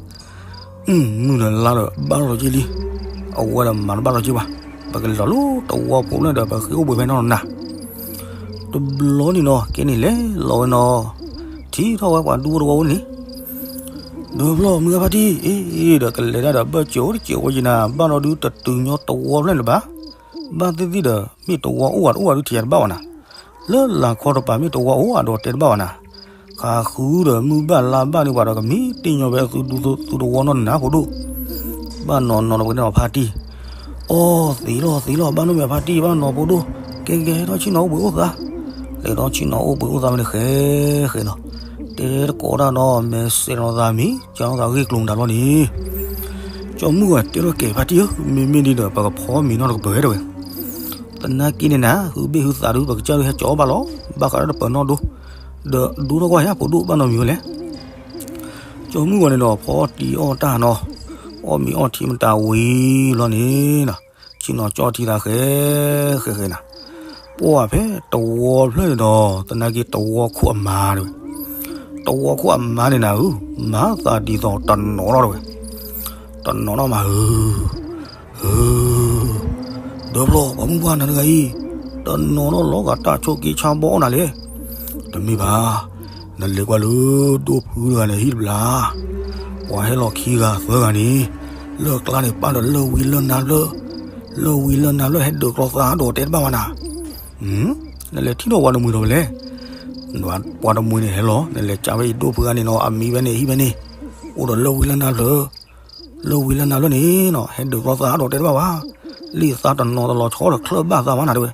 မုၢ်နၤလါဒီး ဘၣ်ထီၣ်လီၤက့လံ, အဝဲဒီးမၤတဘၣ်လီၤက့ဘၣ်, ပကလဲၤလီၤလၢတဝီဖိဖျၢၣ်ဒီး ပဃ့အိၣ်ဘှံးဖဲနီၢ်နီၢ်နၤ, တဘျီန့ၣ်နီၤ ကဲန့ၣ်လဲၤလီၤဝဲနီၤ, ထံၣ်ထီၣ်ဝဲပှၤဒူဖိတဝီဖိန့ၣ်, ဒီးဖျီမုၢ်ဂၤဖါတံၢ်, အ့ၣ်, ဒီးကလဲၤတၢ်ဒီး ဘၢၣ်စၢၤအိၣ်တစဲးအိၣ်က့နၤ, ဘၣ်နီၢ်ဒုးတတုၤညီတဝီဖျၢၣ်န့ၣ်ဘၣ်, ဘၣ်သ့ၣ်သ့ၣ်ဒီး မ့ၢ်တဝီအိၣ်ဝဲတအိၣ်ဝဲဒုးထံၣ်ယၤတဘၣ်ဘၣ်နၤ, လၢလၤခီတပၤမ့ၢ်တဝီအိၣ်ဝဲဒီးတဲတဘၣ်ဘၣ်နၤ, ခးဃုဒီးမုၢ်ဘၣ်လါဘၣ်န့ၣ်ပှၤဒီးကမံတ့ၢ်ညီဖဲသုဒူသုတဝီနီၢ်နၤဖိဒိၣ်, ဘၣ်နီၢ်နီၢ်ဒီးပကတဲနီၤဖါတံၢ်, အီ, သ့လီၤသ့လီၤ ဘၣ်နီၢ်မ့ၢ်ဖါတံၢ် ဘၣ်နီၢ်ဖိဒိၣ်, ကဲကဲ ဟဲထီၣ်ဆ့ၣ်နီၤအိၣ်ဘှံးအိၣ်သါ, လဲၤထီၣ်ဆ့ၣ်နီၤအိၣ်ဘှံးအိၣ်သါဝဲန့ၣ်ဃဲဃဲနီၤ, တဲတကိးတၢ်နီၤ မဲာ်စဲးလီၤသးမံၤ ကၢ်လီၤသးဂ့ၢ်ကျိၤမတၤလီၤန့ၣ် ကၠီမုၢ်ဂီၤတဲထီၣ်ကဲဖါတံၢ်ဧၢ, မ့မ့ၢ်ဒ်ဒီး ပကဖီမ့ၤနီၢ်တကပၤတဲဝဲ, သနာ်က့န့ၣ်နၤ ဟုဘ့ၣ်ဟုသးဒုး ပကစၢ်ဒုးဟဲကၠီဘၣ်လီၤ, ဘၣ်ဃးဒီးတပၢၤနီၢ်ဒိ, ဒီးဒိထီၣ်ကွၢ်ယါဖိဒိၣ်ဘၣ်နီတမံၤဝဲလဲၣ်, ကၠီမုၢ်ဂီၤန့ၣ်ဒီး ဖီအီၣ်တံၤအီၣ်တၢ်နီၤ, အီၣ်မ့ၤအီထံမတၤဝံၤလီၤန့ၣ်, ဆ့ၣ်နီၤကၠီထံသးဃဲဃဲဃဲနၤ, ပှၢ်ဖဲတဝီဖျၢၣ်န့ၣ်ဒီး သနာ်က့တဝီခိၣ်အမါတဲဝဲ, တဝီခိၣ်အမါန့ၣ်နၤဧၢ, မၤသးဒ်သိးတနီၤထီၣ်တဲဝဲ, တနီၤထီၣ်မးဧၢ, ဧၢ, ဒီးဖျီ ပှၤမုၢ်ပှၢ်နၤတဂၤအံၤ, တနီၤထီၣ်လီၤဂာ်တၢ်ဆိးက့ဆါဘီအီၣ်နၤလဲၣ်, တ တမ့ၢ်ဘၣ်, နလဲၤကွၢ်လၢဒိၣ်ဖုတဂၤန့ၣ်ဟံၣ်တဘျီ, ပှၤဟဲလီၤခံဂၤသၢဂၤန့ၣ်, လၢကျါန့ၣ်ပာ်ဒီးလၢဝံလၢနါဖျၢၣ်, လၢဝံလၢနါဖျၢၣ်ဟဲဒုးကျီသးဒီးတဲတဘၣ်ဝဲနၤ, နလဲၤထံၣ်ဒီးပှၤတမှံၤဒီးဖဲလဲၣ်, ပှၤတမှံၤန့ၣ်ဟဲလီၤ နလဲၤကးဝဲအံၤဒိၣ်ဖုဂၤန့ၣ်နီၤ အမံၤဝဲန့ၣ်ဟံၣ်ဝဲန့ၣ်, အိၣ်ဒီးလၢဝံလၢနါဖျၢၣ် လၢဝံလၢနါဖျၢၣ်န့ၣ်နီၤ ဟဲဒုးကျီသးဒီးတဲတဘၣ်ဘၣ်, လံာ်သးတနီၤတလီၤဆီဒီးချၢၣ်ဘၣ်သးမးနၤတဲဝဲ,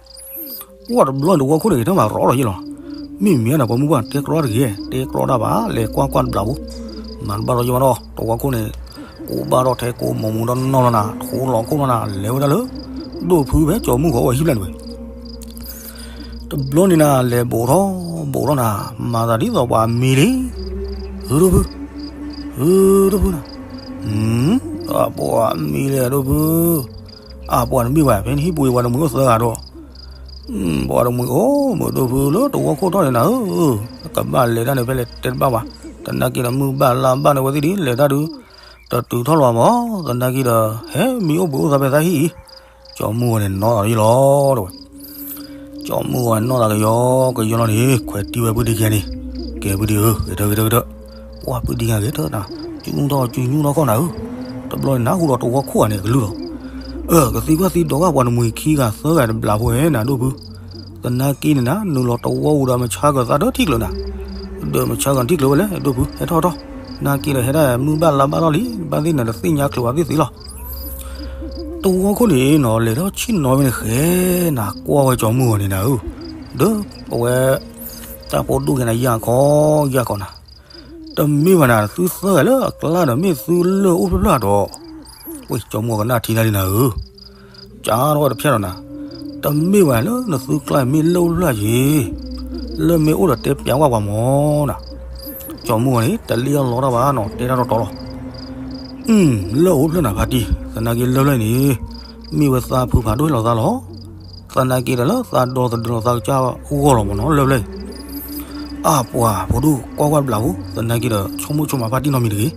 ပှၤတဘျီန့ၣ်တဝီခိၣ်န့ၣ်ဂဲၤထၢၣ်မးရီဒီးယ့ၢ်လီၤ, မ့မ့ၢ်နၤပှၤမုၢ်ပှၢ်တဲကြီတဂ့ၤ တဲကြီတၢ်ဘၣ် လဲၤကွၢ်ကွၢ်တဘျီဖိ, မၤတဘၣ်ဒီးယ့ၢ်မးဒီး တဝီခိၣ်န့ၣ်, ကိးဘၣ်ထီၣ်ထဲကိးမိၢ်မူဒီးနီၢ်လီၤနၤ ထိလီၤခိၣ်လီၤနၤ လဲၤဝဲဒၣ်လၢ, ဒိၣ်ဖုဖဲကၠီၤမုၢ်ဂီၤအိၣ်ဝဲဟံၣ်ဖျၢၣ်န့ၣ်ဝဲ တဘျီန့ၣ်နၤ လဲၤဘူးထီၣ်ဘူးထီၣ်နၤ မၤသးဒ်သိးပှၤအမံၤလံ, ဟုဒိၣ်ဖု, ဟုဒိၣ်ဖုနၤ, ပှၤအမံၤလံဒိၣ်ဖု, အပှၤတမ့ၢ်ဘၣ် ဖဲနဟံၣ်ပူၤအံၤပှၤတမှံၤအိၣ်သၢဂၤဒီး, ပှၤတမှံၤအိၣ်မုာ်ဒိၣ်ဖုလၢတဝီခိၣ်ထီၣ်န့ၣ်နၤဧၢ, ကဘၣ်လဲၤတၢ်န့ၣ်ဖဲလဲၣ်တဲတဘၣ်ဘၣ်, သနာ်က့ဒီးမုၢ်ဘၣ်လါဘၣ်န့ၣ်ဝဲသ့ၣ်ဒ်လဲၤတၢ်ဒုး, တတုၤထီၣ်လီၤမး, သနာ်က့ဒီး, ဟဲမံၤအိၣ်ဘှံးအိၣ်သါဖဲသးဟံၣ်အံၤ, ကၠီၤမုၢ်ဂီၤန့ၣ်နီၢ်သးယ့ၢ်လီၤ, တဲဝဲ ကၠီၤမုၢ်ဂီၤန့ၣ်နီၢ်သးကယီကယီလီၤန့ၣ် ခွဲးတံၢ်ဝဲပုၢ်ဒ့ခံဂၤန့ၣ်, ကဲပုၢ်ဒ့ဧၢ ဂဲၤထၢၣ်ဂဲၤထၢၣ်ဂဲၤထၢၣ်, ပှၤပုၢ်ဒ့ခံဂၤဂဲၤထၢၣ်နၤ, ကၠူနူထီၣ်ကၠူနူထီၣ်ခီၣ်နၤဧၢ, တဘျီန့ၣ်နၤဟူဒီးတဝီခိၣ်ဂၤန့ၣ်ကလုၢ်လီၤ, အၢ ကသံကွၢ်သံဒိးကွၢ်ပှၤတမှံၤခံဂၤသၢဂၤတဘျီဖိဧဲနၤဒိၣ်ဖု, သနာ်က့န့ၣ်နၤ နုာ်လီၤတဝီဝူၤဒီးမဆါကၢၤသးဒီးထံၣ်ကျၢၤနၤ, ဒီးမဆါကၢၤထံၣ်ကျၢၤဝဲလဲၣ် ဒိၣ်ဖု ဟဲထီၣ်ထီၣ်, နာ်က့ဒီးဟဲဒၣ်မုၢ်ဘၣ်လါဘၣ်ထီၣ်လံ ဘၣ်သ့ၣ်နၤတသ့ၣ်ညါချုးဝဲသ့ၣ်သ့ၣ်လီၤ တဝီခိၣ်န့ၣ်နီၤ လဲၤထီၣ်ဆ့ၣ်နီၤဖဲန့ၣ်ဃဲနၤ ကွၢ်ဝဲကၠီၤမုၢ်ဂီၤန့ၣ်နၤဧၢ, ဒီးအဝဲ တၢ်ဖိဒိၣ်က့ၤနၤယၢ်ခီယၢ်ခီနၤ, တမ့ၢ်ဘၣ်နၤ သုသၢဂၤလၢအကျါဒီးမ့ၢ်သုလၢၢ်အိၣ်ဖျၢၣ်ဖျၢၣ်ဒီး, ဝဲၢ်ကၠီၤမုၢ်ဂီၤကနၣ်ထံတၢ်လံနၤဧၢ ကၢ်ထီၣ်ဝဲတဖျၢၣ်ဒီးနၤ, တမ့ၢ်ဘၣ်လၢနသုကျါမ့ၢ်လၢၢ်အိၣ်ဖျၢၣ်က့ၤ, လၢၢ်မ့ၢ်အိၣ်ဒီးတဲပျးဝဲပှၤမၢ်နၤ, ကၠီၤမုၢ်ဂီၤန့ၣ် တလံၣ်အီၣ်လီတၢ်ဘၣ်နီၤ တဲတၢ်တီတီလီၤ, လၢၢ်အိၣ်ဖျၢၣ်နၤဖါတံၢ် သနာ်က့လၢၢ်ဖျၢၣ်န့ၣ်, မ့ၢ်ဝဲသးဖုဖးဒိၣ်ဟ့ၣ်လီၤသးလီၤ, သနာ်က့ဒီးလၢသးဒီသဒၢလီၤသးကစၢ်အဂီၢ်လီၤမၢ်နီၤ လၢၢ်ဖျၢၣ်အံၤ အါပှၤဖိဒိၣ်ကွၢ်ကွၢ်တဘျီဖိ သနာ်က့ဒီးဆိကမိၣ်ဆိကမးဖါတံၢ်နီတမံၤတဂ့ၤ,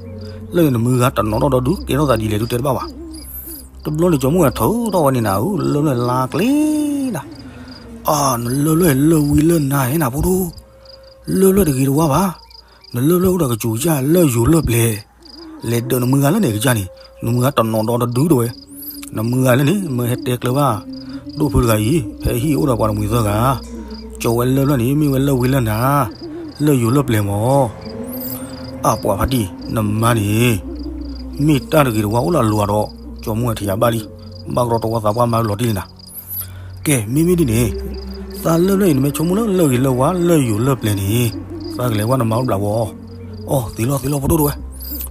လၢၢ်န့ၣ်နမုၢ်ဂၤတနီၤထီၣ်ဒီးဒုးကဲထီၣ်သးဒ်လဲၣ်ဒုးတဲတဘၣ်ဘၣ်, တဘျီန့ၣ်ကၠီၤမုၢ်ဂီၤထုးထီၣ်ဝဲန့ၣ်နၤဧၢ လၢၢ်ဖျၢၣ်လါကျ့နၤ, အါ နလၢၢ်ဖျၢၣ်လၢၢ်ဝံလၢၢ်နါဧဲနၤဖိဒိၣ်, လၢၢ်ဖျၢၣ်တဂ့ၤတဝါဘၣ်, နလၢၢ်ဖျၢၣ်အိၣ်ဒီးကစူၤကစၢ်လၢၢ်ယိၤလၢၢ်ပျဲၤ, လဲၤဒုးနမုၢ်ဂၤလၢန့ၣ်ကစၢ်န့ၣ် နမုၢ်ဂၤတနီၤဒီးတဒုတဲဝဲ, နမုၢ်ဂၤလၢန့ၣ် မ့ၢ်ဟဲတဲကျၢၤဘၣ်, ဒိၣ်ဖုတဂၤအံၤ ဖဲဟံၣ်အိၣ်ဒီးပှၤတမှံၤသၢဂၤ, ကၠီၤဝဲလၢၢ်ဖျၢၣ်န့ၣ် မ့ၢ်ဝဲလၢၢ်ဝံလၢၢ်နါ, လၢၢ်ယိၤလၢၢ်ပျဲၤမၢ် အါပှၤဖါတံၢ် နမါန့ၣ်, မ့ၢ်တၢ်တဂ့ၤတဝါအိၣ်လၢအလိၤဒီး, ကၠီၤမုၢ်ဂီၤထံၣ်ယၤဘၣ်လံ, ဘၣ်ကဒီးတဝီသးပှၢ်မါလီၤတံၢ်လံနၤ, ကဲ မ့မ့ၢ်ဒ်န့ၣ်, သးလၢၢ်ဖျၢၣ်အံၤ နမ့ၢ်ဆိကမိၣ်လၢလၢၢ်ဂ့ၤလၢၢ်ဝါ လၢၢ်ယိၤလၢၢ်ပျဲၤန့ၣ်, သးကလဲၤဝဲနမါအိၣ်ဘျးဝီ, အီ သ့လီၤသ့လီၤဖိဒိၣ်တဲဝဲ,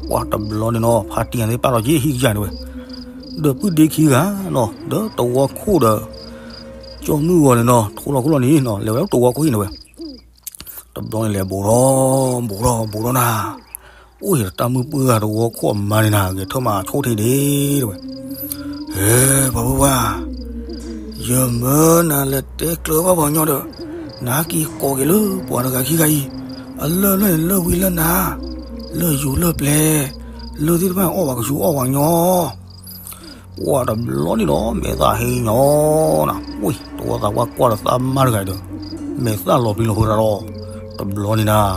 ပှၤတဘျီန့ၣ်နီၤ ဖါတံၢ်န့ၣ်ပာ်လီၤက့ၤဟံၣ်ကစၢ်န့ၣ်ဝဲ, ဒီးပုၢ်ဒ့ခံဂၤနီၤ ဒီးတဝီခိၣ်ဒီး ကၠီၤမုၢ်ဂီၤန့ၣ်နီၤ ထိလီၤခိၣ်လီၤန့ၣ်နီၤ လဲၤဝဲတဝီခိၣ်ဟံၣ်န့ၣ်ဝဲ, တဘျီန့ၣ်လဲၤဘူးထီၣ်, ဘူးထီၣ် ဘူးထီၣ်နၤ, အိၣ်ဟံၣ်တၢ်မုၢ်ပှၢ်တဝီခိၣ်အမါန့ၣ်နၤ ဂဲၤထၢၣ်မးဆိၣ်ထံဒ့တဲဝဲ, ဟဲ ပှၤဖိပှၢ်, ယမၢနၤလဲၤတဲကျၢၤဘၣ်ပှၤကညီဒီး, နက့ၤကိးက့ၤလၢပှၤတဂၤခံဂၤအံၤ, အလၢၢ်ဖျၢၣ်န့ၣ်လၢၢ်ဝံလၢၢ်နါ, လၢၢ်ယိၤလၢၢ်ပျဲၤ, လၢၢ်သ့ၣ်တဖၣ်အီၣ်ပှၤကဆူးအီၣ်ပှၤကညီ ပှၤတဘျီန့ၣ်ဒီး မဲာ်သၣ်ဟ့ညီနၤ, ဝ့ၢ် တဝီသးပှၢ်ကွၢ်ဒီးသးမါတဂၤဒီး, မဲာ်သၣ်လီၤပျံၤလီၤဖုးတၢ်ဒီး, တဘျီန့ၣ်နၤ,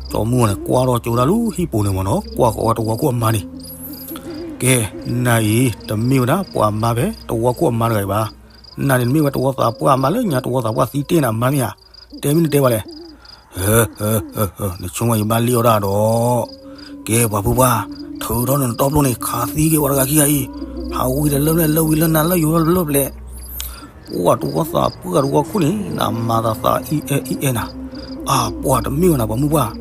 ကၠီၤမုၢ်ဂီၤန့ၣ် ကွၢ်ထီၣ်ကၠိဒၣ်လၢဟံၣ်ပူၤန့ၣ်မၢ်နီၤ ကွၢ်ဃီၤဝဲတဝီခိၣ်အမါန့ၣ်, ကဲ, နၤအံၤ တမ့ၢ်ဝဲဒၣ်ပှၤမါဖဲတဝီခိၣ်အမါတဂၤအံၤဘၣ်, နၤန့ၣ် နမ့ၢ်ဝဲတဝီသးပှၢ်အမါလၢညါတဝီသးပှၢ်သံတ့ၢ်နၤမါမ့ၢ်ဧါ, တဲမ့ၢ်နတဲဝဲလဲၣ် နဆိကမိၣ်ယဘၣ်လံၣ်အီၣ်ဒၣ်ဒီး, ကဲ ပှၤဖိပှၢ်, ထုးထီၣ်နတၢ်ပျိန့ၣ် ခးသံက့ၤပှၤတဂၤခံဂၤအံၤ, ဟးဝံၤဒီးလၢၢ်ဖျၢၣ် လၢၢ်ဝံလၢၢ်နါလၢၢ်ယိၤလၢၢ်ပျဲၤ, ပှၤတဝီသးပှၢ်တဝီခိၣ်န့ၣ် နမၤသးသးအံၣ်အဲၣ်အံၣ်အဲၣ်နၤ, အါပှၤတမ့ၢ်ဝဲနၤပှၤမုၢ်ပှၢ်,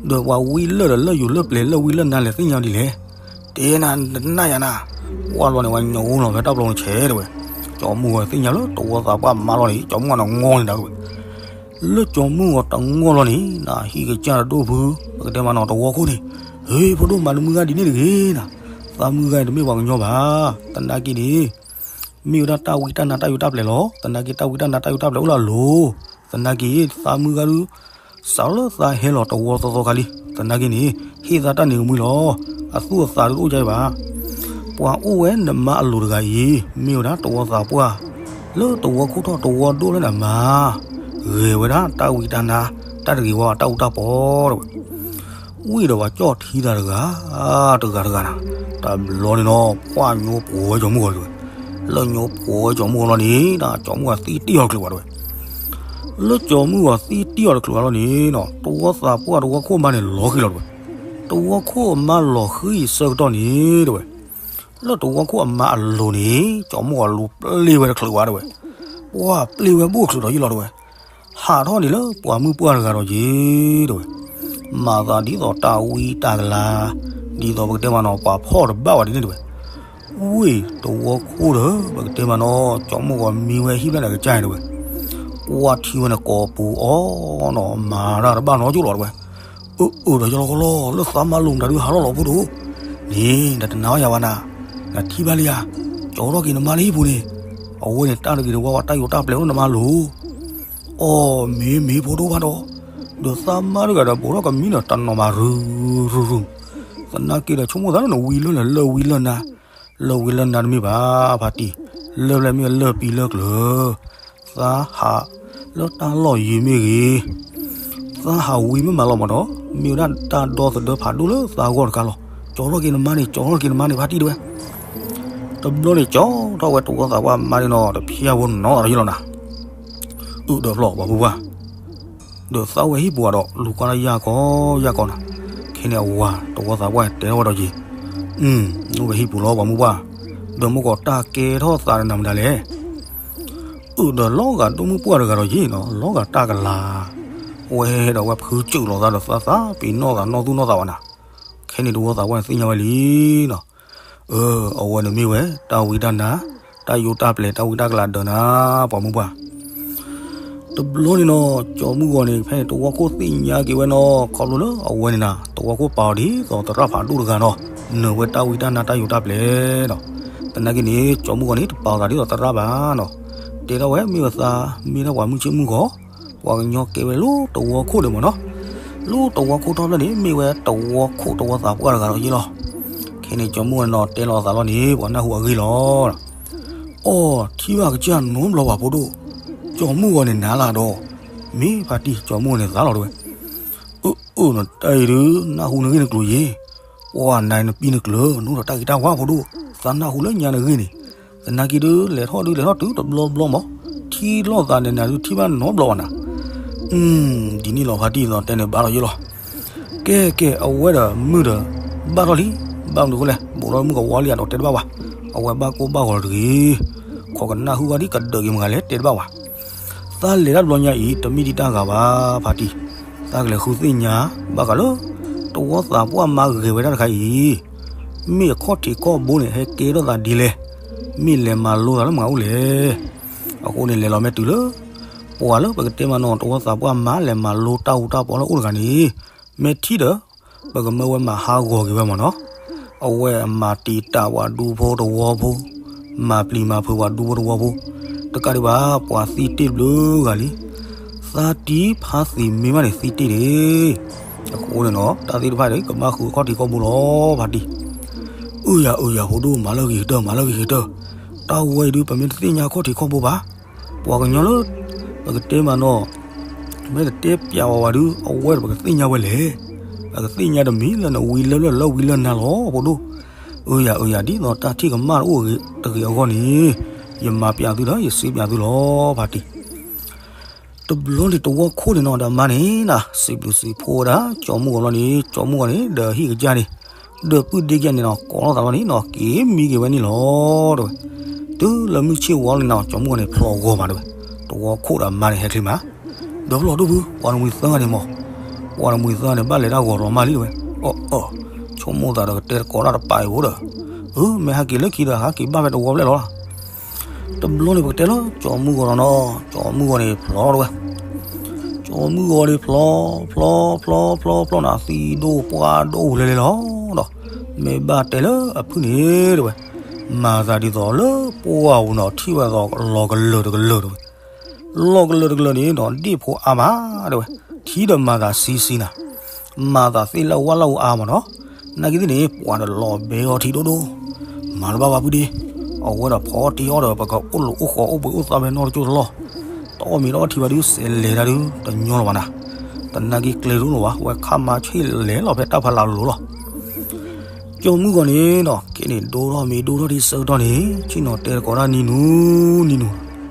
ဒီးပှၤဝံလၢၢ်ဒီးလၢၢ်ယိၤလၢၢ်ပျဲၤ လၢၢ်ဝံလၢၢ်နါလဲၤသ့ၣ်ညါဒ်လဲၣ်, တဲနၤ နတနာ်ယၤနၤ, ပှၤလီၤန့ၣ် ပှၤညီအိၣ်လီၤဖဲတၢ်ပျိန့ၣ်ဆဲးတဲဝဲ, ကၠီၤမုၢ်ဂီၤသ့ၣ်ညါလၢတဝီသးပှၢ်မါလီၤန့ၣ် ကၠီၤမုၢ်ဂီၤန့ၣ်ငီန့ၣ်ဒၣ်ဝဲ လၢကၠီၤမုၢ်ဂီၤတငီၢ်လီၤန့ၣ် နဟံၣ်ကစၢ်တဒိၣ်ဖု, ပကတဲမးနီၤတဝီခိၣ်န့ၣ်, ဟ့ ဖိဒိၣ်မၤနမုၢ်ဂၤဒ်န့ၣ်တဂ့ၤနၤ, သးမုၢ်ဂၤန့ၣ်တမ့ၢ်ပှၤကညီဘၣ်, သနာ်က့န့ၣ်, မ့ၢ်ဝဲဒၣ်တၢ်ဝံတၢ်နါတၢ်ယိးတၢ်ပျဲၤလီၤ, သနာ်က့တၢ်ဝံတၢ်နါတၢ်ယိးတၢ်ပျဲၤအိၣ်လၢအလိၤ, သနာ်က့ သးမုၢ်ဂၤဒုး စးလၢသးဟဲလီၤတဝီသီသီခါလံ, သနာ်က့န့ၣ် ဟ့ၣ်သးတၢ်နံၤကမှံလီၤ, အသူၣ်အသးဒုးတအိၣ်ကါအံၤဘၣ် ပှၤအိၣ်ဝဲနမါအလိၤတဂၤအံၤ မ့ၢ်ဝဲဒၣ်တဝီသးပှၢ်, လၢတဝီခိၣ်ထီၣ်တဝီဒိၣ်လၢနမါ, ဂဲၤဝဲဒၣ်တၢ်ဝံတၢ်နါ, တၢ်တဂ့ၤဝဲတၢ်အူတၢ်ပီတဲဝဲ. ဝံၤဒီးပှၤကၠီၣ်ထံတၢ်တဂၤ တဂၤတဂၤနၤ, တဘျီန့ၣ်နီၤ ပှၢ်ညိပှီၤဝဲကၠီၤမုၢ်ဂီၤတဲဝဲ, လၢညိပှီၤဝဲကၠီၤမုၢ်ဂီၤလီၤန့ၣ် ကၠီၤမုၢ်ဂီၤသံတံၢ်အီၤတချုးဘၣ်တဲဝဲ. လၢကၠီၤမုၢ်ဂီၤသံတံၢ်အီၤတချုးဘၣ်လီၤန့ၣ်နီၤ တဝီသးပှၢ်တဝီခိၣ်မါန့ၣ်လီၤဃံၤလီၤတဲဝဲ. တဝီခိၣ်အမါလီၤဃံၤအဆၢကတီၢ်န့ၣ်တဲဝဲ, လၢတဝီခိၣ်အမါအလိၤန့ၣ် ကၠီၤမုၢ်ဂီၤလူၤပျ့ၢ်ဝဲတချုးဘၣ်တဲဝဲ, ပှၢ်ပျ့ၢ်ဝဲဘူၣ်ချုးဒီးယံာ်လီၤတဲဝဲ. ဟးထီၣ်န့ၣ်လၢပှၤမုၢ်ပှၢ်တဂၤဒီးက့ၤတဲဝဲ, မၤသးဒ်သိးတၢ်ဝံတၢ်ကလၤ, ဒ်သိးပကတဲမးနီၤ ပှၤဖီၣ်တဘၣ်ဝဲဒ်န့ၣ်တဲဝဲ. ဝ့ၢ်တဝီခိၣ်ဒီး ပကတဲမးနီၤ ကၠီၤမုၢ်ဂီၤမံဝဲဟံၣ်ဖျၢၣ်န့ၣ်ကစၢ်န့ၣ်တဲဝဲ, ကွၢ်ထံဝဲန့ၣ်ကိးပူၤအီၤနီၤ မၤတၢ်တဘၣ်နီတကၠိၢ်လီၤတဲဝဲ. အၢ အၢ ဒီးယလီၤကလီ လၢသးမါလိၤမတၤဒုးဟးထီၣ်လီၤဖိဒိၣ်, န့ၣ် နတနာ်အီၤယၤဘၣ်နၤ, နထံၣ်ဘၣ်လံဧါ, ကၠီထီၣ်က့ၤနမါလၢဟံၣ်ပူၤန့ၣ်, အဝဲန့ၣ်တၢ်တဂ့ၤတဝါဝဲတၢ်ယိးတၢ်ပျဲၤအိၣ်နမါလိၤ အီၣ် မ့ၢ်မ့ၢ်ဖိဒိၣ်ဘၣ်ဒီး, ဒီးသးမါတဂၤဒီးဘူးထီၣ်ကမံဒီးတနီၤမးရုရုရု, သနာ်က့ဒီးဆိကမိၣ်သးလၢနဝံလၢလၢၢ်လၢဝံလၢၢ်နၤ, လၢဝံလၢၢ်နၤတမ့ၢ်ဘၣ်ဖါတံၢ်, လၢၢ်ဖျၢၣ်မ့ၢ်လၢၢ်ပံလၢၢ်ကျၢၤ, သးဟးလၢတၢ်လီၢ်ယံၤမ့ၢ်ဂ့ၤ သးဟးဝံမ့ၢ်မးလီၤမးဒီး, မ့ၢ်ဝဲဒၣ်တၢ်ဒီသဒၢဖးဒိၣ်လၢသးဂီၢ်တခါလီၤ. ကၠီထီၣ်က့ၤနမါန့ၣ် ကၠီထီၣ်က့ၤနမါန့ၣ် ဖါတံၢ်တဲဝဲ. တဘျီန့ၣ်ကၠီထီၣ်ဝဲတဝီသးပှၢ်မါန့ၣ်နီၤ တဖျၢၣ်ဖိနီၤသးလီၤယံၤလီၤနၤ. အုၣ်ဒီးဖျီၣ်ပှၤမုၢ်ပှၢ်, ဒီးသးဝဲဟံၣ်ပူၤဒီး လူၤကွၢ်တၢ်ယၢ်ကီယၢ်ကီနၤ. ခဲန့ၣ်အဝၤတဝီသးပှၢ်တဲထီၣ်ဝဲဒီးက့ၤ, အိၣ်ဝဲဟံၣ်ပူၤလီၤပှၤမုၢ်ပှၢ်, ဒီးမ့ၢ်ကီးတၢ်ကဲထီၣ်သးနၤမတၤလဲၣ်. အုၣ်ဒီးလီၤဂာ်ဒိၣ်မုၢ်ပှၢ်တဂၤဒီးက့ၤနီၤ လီၤဂာ်တၢ်ကလၤ, ဝဲဒီးဝဲဖုကၠုာ်လိာ်သးဒီးသးသးပ့ၤနီၣ်သးနီၢ်သူၣ်နီၢ်သးဝဲနၤ. ခဲန့ၣ်တဝီသးပှၢ်န့ၣ်သ့ၣ်ညါဝဲလံနီၤ. အၢ အဝဲန့ၣ်မ့ၢ်ဝဲတၢ်ဝံတၢ်နါ, တၢ်ယိးတၢ်ပျဲၤ တၢ်ဝံတၢ်ကလၤဒၢးနၤ ပှၤမုၢ်ပှၢ်. တဘျီန့ၣ်နီၤ ကၠီမုၢ်ဂီၤန့ၣ် ဖဲန့ၣ် တဝီခိၣ်သ့ၣ်ညါက့ၤဝဲနီၤ ခီဖျိလၢအဝဲန့ၣ်နၤ တဝီခိၣ်ပာ်အီၤဒ်သိးသရၣ်ဖးဒိၣ်တဂၤနီၤ, နၢၤဝဲတၢ်ဝံတၢ်နါတၢ်ယိးတၢ်ပျဲၤနီၤ. သနာ်က့န့ၣ် ကၠီမုၢ်ဂီၤန့ၣ် တပာ်အသးဒ်သိးသရၣ်ဘၣ်နီၤ. တဲထီၣ်ဝဲမ့ၢ်ဝဲသး မ့ၢ်ဒၣ်ပှၤမုၢ်ဆ့ၣ်မုၢ်ဂီၤ, ပှၤကညီကဲဝဲလၢတဝီခိၣ်ဒံးမးနီၤ. လၢတဝီခိၣ်ထီၣ်ဖျၢၣ်န့ၣ် မ့ၢ်ဝဲတဝီခိၣ်တဝီသးပှၢ်တဂၤလီၤယ့လီၤ. ခဲန့ၣ် ကၠီမုၢ်ဂီၤန့ၣ်နီၤ တဲလီၤအသးလီၤန့ၣ် ပှၤနၢ်ဟူအဂ့ၢ်လီၤ. အီ ထံၣ်ဘၣ်ကစၢ်နီတဘျီဘၣ်ဖိဒိၣ်, ကၠီမုၢ်ဂီၤန့ၣ်နၤလၢဒီး, မ့ၢ်ဖါတံၢ် ကၠီမုၢ်ဂီၤန့ၣ်သးလီၤတဲဝဲ. အၢ အၢ နတၢ်အံၤဒုး နၢ်ဟူနဂ့ၢ်နကျိၤယ့ၣ်, ပှၤနၤနပံနကျၢၤ နအိၣ်ဒီးတၢ်ဂ့ၤတၢ်ဝါဖိဒိၣ်, သးနၢ်ဟူလၢညါနဂ့ၢ်န့ၣ်, သနာ်က့ဒုး လဲၤထီၣ်ဒုးလဲၤထီၣ်တုၤတဘျီဘျီမး, ထံၣ်လိာ်သးန့ၣ်နၤဒုးထံၣ်ဘၣ်နီတဘျီဘၣ်နၤ. ဒ်န့ၣ်လီၤဖါတံၢ် သီတဲန့ၣ်ဘၣ်ထီၣ်ယ့လီၤ. ကဲကဲ အဝဲဒီးမုၢ်ဒီး ဘၣ်ထီၣ်လံ, ဘၣ်မနုၤအဃိလဲၣ် ဘူးထီၣ်မုၢ်ကဝီၤလံဧါဒီးတဲတဘၣ်ဝဲ, အဝဲဘၣ်ကိၢ်ဘၣ်ဂီၤတဂ့ၤ, ခိးကနၢ်ဟူဝဲဒ်ကဒၢးက့ၤမဂၤလဲၣ်တဲတဘၣ်ဝဲ. သးလဲၤတၢ်တဘျီညါအံၤ တမ့ၢ်ဒ်တၢ်ဂၤဘၣ်ဖါတံၢ်, သးကလဲၤဃုသ့ၣ်ညါ ဘၣ်ဃးလၢ တဝီသးပှၢ်မါဂဲၤဝဲဒၣ်တခါအံၤ, မ့ၢ်အခီၣ်ထံးခီၣ်ဘိန့ၣ် ဟဲကဲထီၣ်သးဒ်လဲၣ်, မ့ၢ်လဲၤမၤလိသးလၢမနုၤအိၣ်လဲၣ်. အဃိန့ၣ် လဲၤလီၤမ့ၢ်တုၤလၢ ပှၤလၢပကတဲမးနီၤ တဝီသးပှၢ်မါလဲၤမၤလိတၢ်အူတၢ်ပီလၢအိၣ်တဂၤန့ၣ်, မ့ၢ်ထံၣ်ဒီး ပကမၢဝဲမၤဟးဂီၤက့ၤဝဲမးနီၤ. အဝဲမၤတံာ်တာ်ပှၤဒူဖိတဝီဖိ, မၤပျံၤမၤဖုးပှၤဒူဖိတဝီဖိ, တကးဒံးဘၣ် ပှၤသံတ့ၢ်ဘျုးဂၤလံ. သးတံၢ်ဖါသံးမ့ၢ်ဘၣ်န့ၣ်သံတ့ၢ်န့ၣ်, အဃိန့ၣ်နီၤ တၢ်သ့ၣ်တဖၣ်န့ၣ် ကဘၣ်ဃုအခီၣ်ထံးခီၣ်ဘိလီၤဖါတံၢ်. အၢယၤအၢယၤဖိဒိၣ် မၤလၢဂ့ၤကတၢၢ် မၤလၢဂ့ၤကတၢၢ်, တၢ်ဝဲအံၤဒုး ပမ့ၢ်တသ့ၣ်ညါအခီၣ်ထံးခီၣ်ဘိဘၣ်, ပှၤကညီလၢ ပကတဲမးနီၤ မ့ၢ်တတဲပျးဝဲဝဲဒုး အဝဲဒီးပကသ့ၣ်ညါဝဲလဲၣ်. ပကသ့ၣ်ညါတမံၤလၢနဝံလၢလၢလၢဝံလၢနါလီၤ ဖိဒိၣ်. အၢယၤအၢယၤ ဒ်သိးတၢ်ထံၣ်ကမၣ်တအိၣ်တဂ့ၤအဂီၢ်န့ၣ်, ယမၤပျးသုဒီး ယစံးပျးသုလီၤ ဖါတံၢ်. တဘျီန့ၣ်တဝီခိၣ်န့ၣ်နီၤ ဒီးမါန့ၣ်နၤ စံးဘျုးစံးဖှိၣ်ဝဲဒၣ် ကၠီမုၢ်ဂီၤလီၤန့ၣ် ကၠီမုၢ်ဂီၤန့ၣ် ဒီးဟံၣ်ကစၢ်န့ၣ် ဒီးပုၢ်ဒ့ကဲန့ၣ်နီၤ ကိးထီၣ်သးလီၤန့ၣ်နီၤ က့ၤမံက့ၤဝဲန့ၣ်လီၤ တဲဝဲ. တုၤလၢမုၢ်ဆ့ၣ်ဝါလီၤန့ၣ်နီၤ ကၠီမုၢ်ဂီၤန့ၣ်ဖျိးဂီၤမးတဲဝဲ. တဝီခိၣ်ဒီးမါန့ၣ်ဟဲချ့မး, ဒီးဖျိးဒိၣ်ဖု ပှၤတမှံၤသၢဂၤန့ၣ်မး, ပှၤတမှံၤသၢဂၤန့ၣ် ဘၣ်လဲၤတၢ်ဂီၤလီၤမၢ်လံတဲဝဲ. အီၣ်အီၣ်, ဆိကမိၣ်သးဒီးကတဲတကိးတၢ်တပာ်အံၤဖိဒီး, အၢ မ့ၢ်ဟဲက့ၤလၢခံဒီး ဟဲက့ၤဘၣ်ဖဲတဝီဖျဲၣ်လီၤ. တဘျီန့ၣ်ပကတဲလၢ ကၠီမုၢ်ဂီၤဒီးနီၤ ကၠီမုၢ်ဂီၤန့ၣ်ဖျိးတဲဝဲ. ကၠီမုၢ်ဂီၤန့ၣ်ဖျိး ဖျိး ဖျိး ဖျိး ဖျိးနၤ သံဒိၣ်ပှၢ်ဒိၣ်လဲၤလဲၤလီၤဒီး, မ့ၢ်ဘၣ်တဲလၢအဖုၣ်န့ၣ်တဲဝဲ, မၤသးဒ်သိးလၢပှၢ်ပူၤနီၤ ထံၣ်ဝဲသိးလီၤကလၢာ်တကလၢာ်တဲဝဲ. လီၤကလၢာ်တကလၢာ်န့ၣ်နီၤ ဒ့ၣ်ဖိအါမးတဲဝဲ, ထံဒီးမၤသးဆံဆံနၤ, မၤသးသ့ၣ်လၢဝၣ်လၢအါမးနီၤ, နာ်က့သ့ၣ်န့ၣ် ပှၤဒီးလီၤဘဲအီထံဒိၣ်ဒိၣ်, မၤတဘၣ်ဘၣ်ဖုၣ်ဒ့, အဝဲဒီးဖီအီၣ်တ့ၢ်အီၣ်ဒီး ပကအိၣ်လူၤအိၣ်ဃီအိၣ်ပှ့ၤအိၣ်သးဖဲနီတကၠိၢ်တလီၢ်, တအီၣ်မ့ၤတအီၣ်ထံဘၣ်ဒုး စဲးလဲၤတၢ်ဒုး တညီလီၤဘၣ်နၤ. သနာ်က့ကျဲဒိၣ်လီၤဘၣ်, ဝဲခါမါဆ့ၣ်လဲၤလီၤဖဲတၢ်ဖးလၢ်လိၤလီၤ. ကၠီၤမုၢ်ဂီၤန့ၣ်နီၤ ကဲန့ၣ်ဒိၣ်ထီၣ်မ့ၤဒိၣ်ထီၣ်ဒ်ဆၢကတီၢ်န့ၣ် ဆ့ၣ်နီၤတဲတကိးတၢ်နံၤနူနံၤနူ,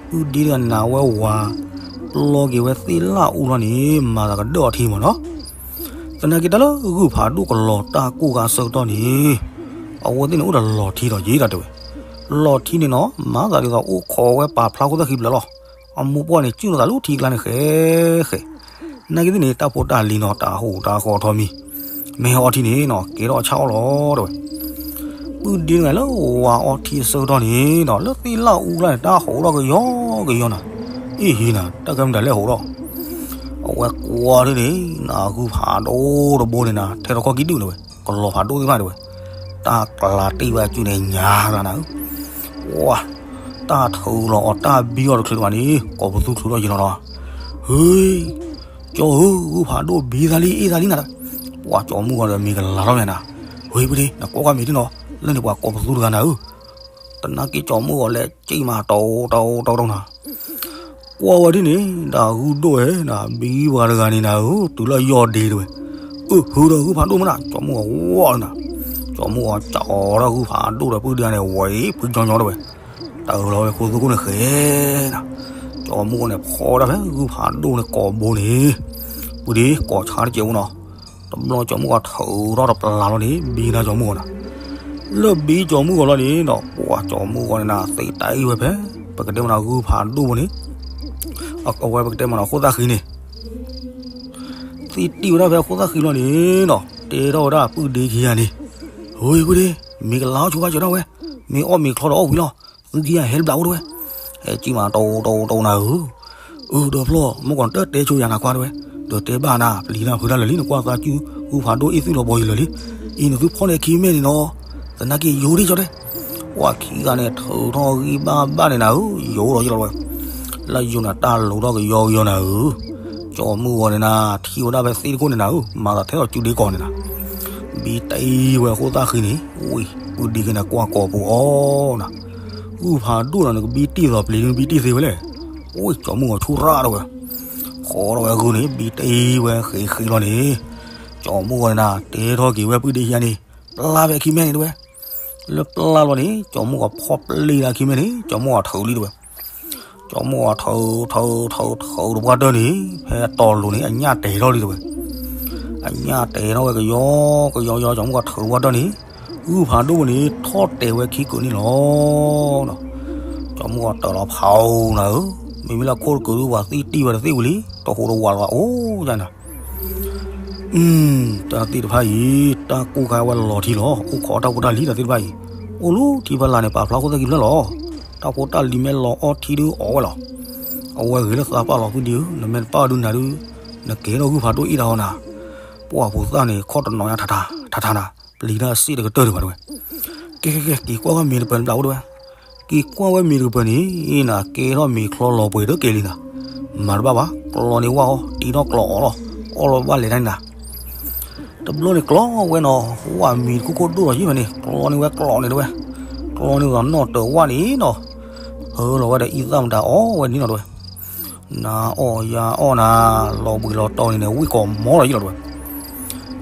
ပုၢ်ဒ့တဂၤနၤဝဲဝၤ ပျီက့ၤဝဲသ့ၣ်လၣ်အူလီၤန့ၣ် မၤသးကဒၢၣ်အီထံမးနီၤ. သနာ်က့တၢ်လၢဂုၢ်ဖးဒိၣ်ကလီၤတၢ်ကိၢ်ခါဆၢကတီၢ်န့ၣ် အဝဲသ့ၣ်န့ၣ်အိၣ်ဒီးလီၤထံဒီးယ့ဒီးတဲဝဲ, လီၤထံန့ၣ်နီၤ မၤသးဒ်သိးအိၣ်ခိးဝဲပာ်ဖျါခိၣ်သၣ်ဃံဘျၢလီၤ. အမိၢ်ပှၢ်န့ၣ် စုၣ်လီၤသးလၢထံကျါန့ၣ်ဃဲဃဲ, နာ်က့သ့ၣ်န့ၣ် တၢ်ဖိတၢ်လံၤနီၤ တၢ်ဟူးတၢ်ဃီထီမံၤ, မ့ၢ်ဟဲအီထံန့ၣ်နီၤ ကဲထီၣ်ဆၣ်အီၣ်လီၤတဲဝဲ. ပုၢ်ဒ့တဂၤလၢဝၤအီထံအဆၢကတီၢ်န့ၣ်နီၤ လၢသ့ၣ်လၣ်အူကျါန့ၣ် တၢ်ဟူးထီၣ်ကယီကယီနၤ, အ့ၣ်ဟံးနၤ တၢ်ကဲမတၤလဲၣ်ဟူးထီၣ် အဝဲကွၢ်ထံၣ်န့ၣ် နဂုၢ်ဖးဒိၣ်တဘိန့ၣ်နၤ ထဲထီၣ်ခီၣ်ကံၣ်ဒုၣ်တဲဝဲ, ကလီၤဖးဒိၣ်သ့ၣ်တဖၣ်တဲဝဲ, တၢ်ကျါတ့ၢ်ဝဲအစုန့ၣ်ညါနၤဧၢ, ဝါ, တၢ်ထုးလီၤအီၤတၢ်ဘံအီၤတချုးဘၣ်န့ၣ် ကိးပသူချုးထီၣ်ယံၤလီၤနီၤ, ဟ့, ကၠီဧၢ ဂုၢ်ဖးဒိၣ်ဘံသးလံ အ့ၣ်သးလံနၤ, ပှၤကၠီၤမုၢ်ဂီၤဒီးမ့ၤကလၤထီၣ်န့ၣ်နၤ, ဟ့ ပဒ့ နကွၢ်ကွၢ်မ့ၤတနီၤ လၢန့ၣ်ပှၤကိးပသူတဂၤနၤဧၢ, သနာ်က့ကၠီၤမုၢ်ဂီၤလဲၤစံၣ်မးတီတီတီတီနၤ ကွၢ်ဝဲဒ်န့ၣ် ဒီးဂုၢ်ဒိၣ်ဝဲနၤ ဘံပှၤတဂၤန့ၣ်နၤဧၢ တုၤလၢယီၢ်ဒ့တဲဝဲ, အၢ ဟုဒီးဂုၢ်ဖးဒိၣ်မးနၤ ကၠီၤမုၢ်ဂီၤဝီနၤ, ကၠီၤမုၢ်ဂီၤကၠီၤဒီးဂုၢ်ဖးဒိၣ်ဒီးပုၢ်ဒ့န့ၣ် ဝဲဖုကၠီကၠီတဲဝဲ, တၢ်အၢၣ်လီၤဝဲခိၣ်သူခိၣ်န့ၣ်ဃဲနၤ, ကၠီၤမုၢ်ဂီၤန့ၣ် ဖီဒၣ်ဖဲဂုၢ်ဖးဒိၣ်န့ၣ်ကိးဘိန့ၣ်, ပုၢ်ဒ့ကိးဆါတကဲးအိၣ်နီၤ, တဘျီကၠီၤမုၢ်ဂီၤထုးထီၣ်တပျၢ်လီၤန့ၣ် ဘံနၤကၠီၤမုၢ်ဂီၤနၤ လၢဘံကၠီၤမုၢ်ဂီၤလီၤန့ၣ်နီၤ ပှၤကၠီၤမုၢ်ဂီၤန့ၣ်နၤ သ့တၢ်အံၣ်ဝဲဖဲ ပကတဲမနီၤဂုၢ်ဖးဒိၣ်ဘိန့ၣ်, အဝဲပကတဲမနီၤခိၣ်သၣ်ဃံန့ၣ်, သ့တံၢ်ဝဲဒၣ်ဖဲခိၣ်သၣ်ဃံလီၤန့ၣ်နီၤ တဲထီၣ်ဝဲဒၣ်ပုၢ်ဒ့ခံဂၤန့ၣ်, ဟ့ ပုၢ်ဒ့ မ့ၢ်ကလၤအီၣ်ဆိဘၣ်စၢၤထီၣ်ဝဲ, မ့ၢ်အီၣ်မ့ၤချီဒီးအီၣ်ဝံၤလီၤ, သုခံဂၤဟဲတဘျးအိၣ်တဲဝဲ, ဟဲစံၣ်မးတီတီတီနၤဧၢ အၢ ဒီဖျီၣ် မ့ၢ်ကီးတၢ်တဲဆိယၤနၤခွါတဲဝဲ, ဒီးတဲဘၣ်နၤ ပျံၤတၢ်ဖုးတၢ်လၢာ်လံ နကွၢ်သးစု ဂုၢ်ဖးဒိၣ်အ့ၣ်သုလီၤဘီယံၤလၢာ်လံ, အံၤနသုဖီၣ်န့ၢ်ခံမဲာ်န့ၣ်နီၤ, သနာ်က့ယိၤဒ့ကၠီတဲ, ပှၤခံဂၤန့ၣ်ထုးထီၣ်ဂံၢ်ဘၣ်ဘၣ်န့ၣ်နၤဧၢ, ယိၤဒီးယလီၤဝဲ, လၢယိၤနၤတၢ်လိၤထီၣ်ကယီကယီနၤဧၢ, ကၠီၤမုၢ်ဂီၤန့ၣ်နၤ ထံၣ်ဝဲဒၣ်ဖဲသ့ၣ်တခိၣ်န့ၣ်နၤဧၢ, မၤသးထဲသိးစုဒ့ကီးန့ၣ်နၤ, ဘံတံၢ်ဝဲခိၣ်သၣ်ဃံန့ၣ်, အိၣ် ပုၢ်ဒ့က့ၤနၤကွၢ်ကိးပူၤအီၤနၤ ဂုၢ်ဖးဒိၣ်နၤ နကဘံတံၢ်သိးပျံၤ နကဘံတံၢ်သ့ဝဲလဲၣ်, အိၣ် ကၠီၤမုၢ်ဂီၤဆူၣ်ရၣ်ဒီးဝဲ, ဃီဒီးဝဲဂုၢ်န့ၣ် ဘံတံၢ်ဝဲဃ့ဃ့လီၤန့ၣ်, ကၠီၤမုၢ်ဂီၤန့ၣ်နၤ တဲထီၣ်က့ၤဝဲပုၢ်ဒ့ခံဂၤန့ၣ်, ပျၢ်ဖဲခံမဲာ်န့ၣ်တဲဝဲ, လၢပျၢ်လီၤန့ၣ် ကၠီၤမုၢ်ဂီၤဖီၣ်ပျ့ၤဒၣ်ခံမဲာ်န့ၣ် ကၠီၤမုၢ်ဂီၤထုးလံတဲဝဲ, ကၠီၤမုၢ်ဂီၤထုးထုးထုးထုးတပှၢ်တၢၢ်န့ၣ် ဖဲတီၤလိၤန့ၣ် အညၣ်တဲာ်ထီၣ်လံတဲဝဲ, အညၣ်တဲာ်ထီၣ်ဝဲကယီကယီကယီ ကၠီၤမုၢ်ဂီၤထုးတပှၢ်တၢၢ်န့ၣ်, ဂုၢ်ဖးဒိၣ်န့ၣ် ထီၣ်တဲာ်ဝဲခံကုာ်န့ၣ်လီၤ. ကၠီၤမုၢ်ဂီၤတၢၢ်လီၤဖးဧိၤနၤဧၢ, မ့မ့ၢ်လၢခိၣ်တကုာ်ဒုး ပှၤသံတံၢ်ဝဲတသ့ဝံၤလံ တဟူးတဝးလၢၤဘၣ်အိၣ်ယါနၤ တၢ်သ့ၣ်တဖၣ်အံၤ တၢ်ကိၢ်ခါဝဲလီၤထံလီၤ အိၣ်ခိးတၢ်ဖိတၢ်လံၤတၢ်သ့ၣ်တဖၣ်အံၤ, အိၣ်လၢထံဖီလာ်န့ၣ် ပာ်ဖျါခိၣ်သၣ်ခံဖျၢၣ်လီၤ. တၢ်ဖိတၢ်လံၤမ့ၢ်လီၤအီထံဒုးအီၣ်ဝဲလီၤ. အဝဲဂ့ၤလၢသးပာ်လီၤဖုဒံဧၢ, နမ့ၢ်တပာ်ဒုးနၤဒုး, နကဲထီၣ်ဂုၢ်ဖးဒိၣ်အ့ၣ်တၢ်အီၤနၤ, ပှၢ်ဖိသၣ်န့ၣ် ခီၣ်တနီၤညါထးထးထးထးနၤ, ပျံၤတၢ်အစ့ၣ်တကတၢၢ်ဒံးဘၣ်တဲဝဲ. ကဲကဲကဲ က့ၤကွၢ်ဝဲမ့ၤတပၢၤတဘျီအိၣ်တဲဝဲ က့ၤကွၢ်ဝဲမ့ၤတကပၢၤန့ၣ်နၤ ကဲထီၣ်မ့ၤချီလီၤပှဲၤတကဲလံနၤ, မၤတဘၣ်ဘၣ် ကျီန့ၣ်ဝၣ်အီၤ တံထီၣ်ကျီအီၤလီၤ, အီၣ်လီၤဘၣ်လဲၤတၢ်န့ၣ်နၤ. တဘျီန့ၣ်ကျီဝဲနီၤ, ဝၣ်မံၤတခိၣ်ခိၣ်ဒိၣ်လီၤယံၤဖဲန့ၣ် ကျီန့ၣ်ဝဲကျီန့ၣ်တဲဝဲ, ကျီန့ၣ်ဝဲနီၣ်တၢၤဝၣ်န့ၣ်နီၤ, ဟၢလီၤဝဲဒီးအံသၣ်မတၤအီၣ်ဝဲန့ၣ်လီၤတဲဝဲ, နၤအီၣ်ယၤအီၣ်နၤ, လီၤဘှံးလီၤတီၤန့ၣ်န့ၣ် ဝံၣ်ကီးမီလီၤယံၤလီၤတဲဝဲ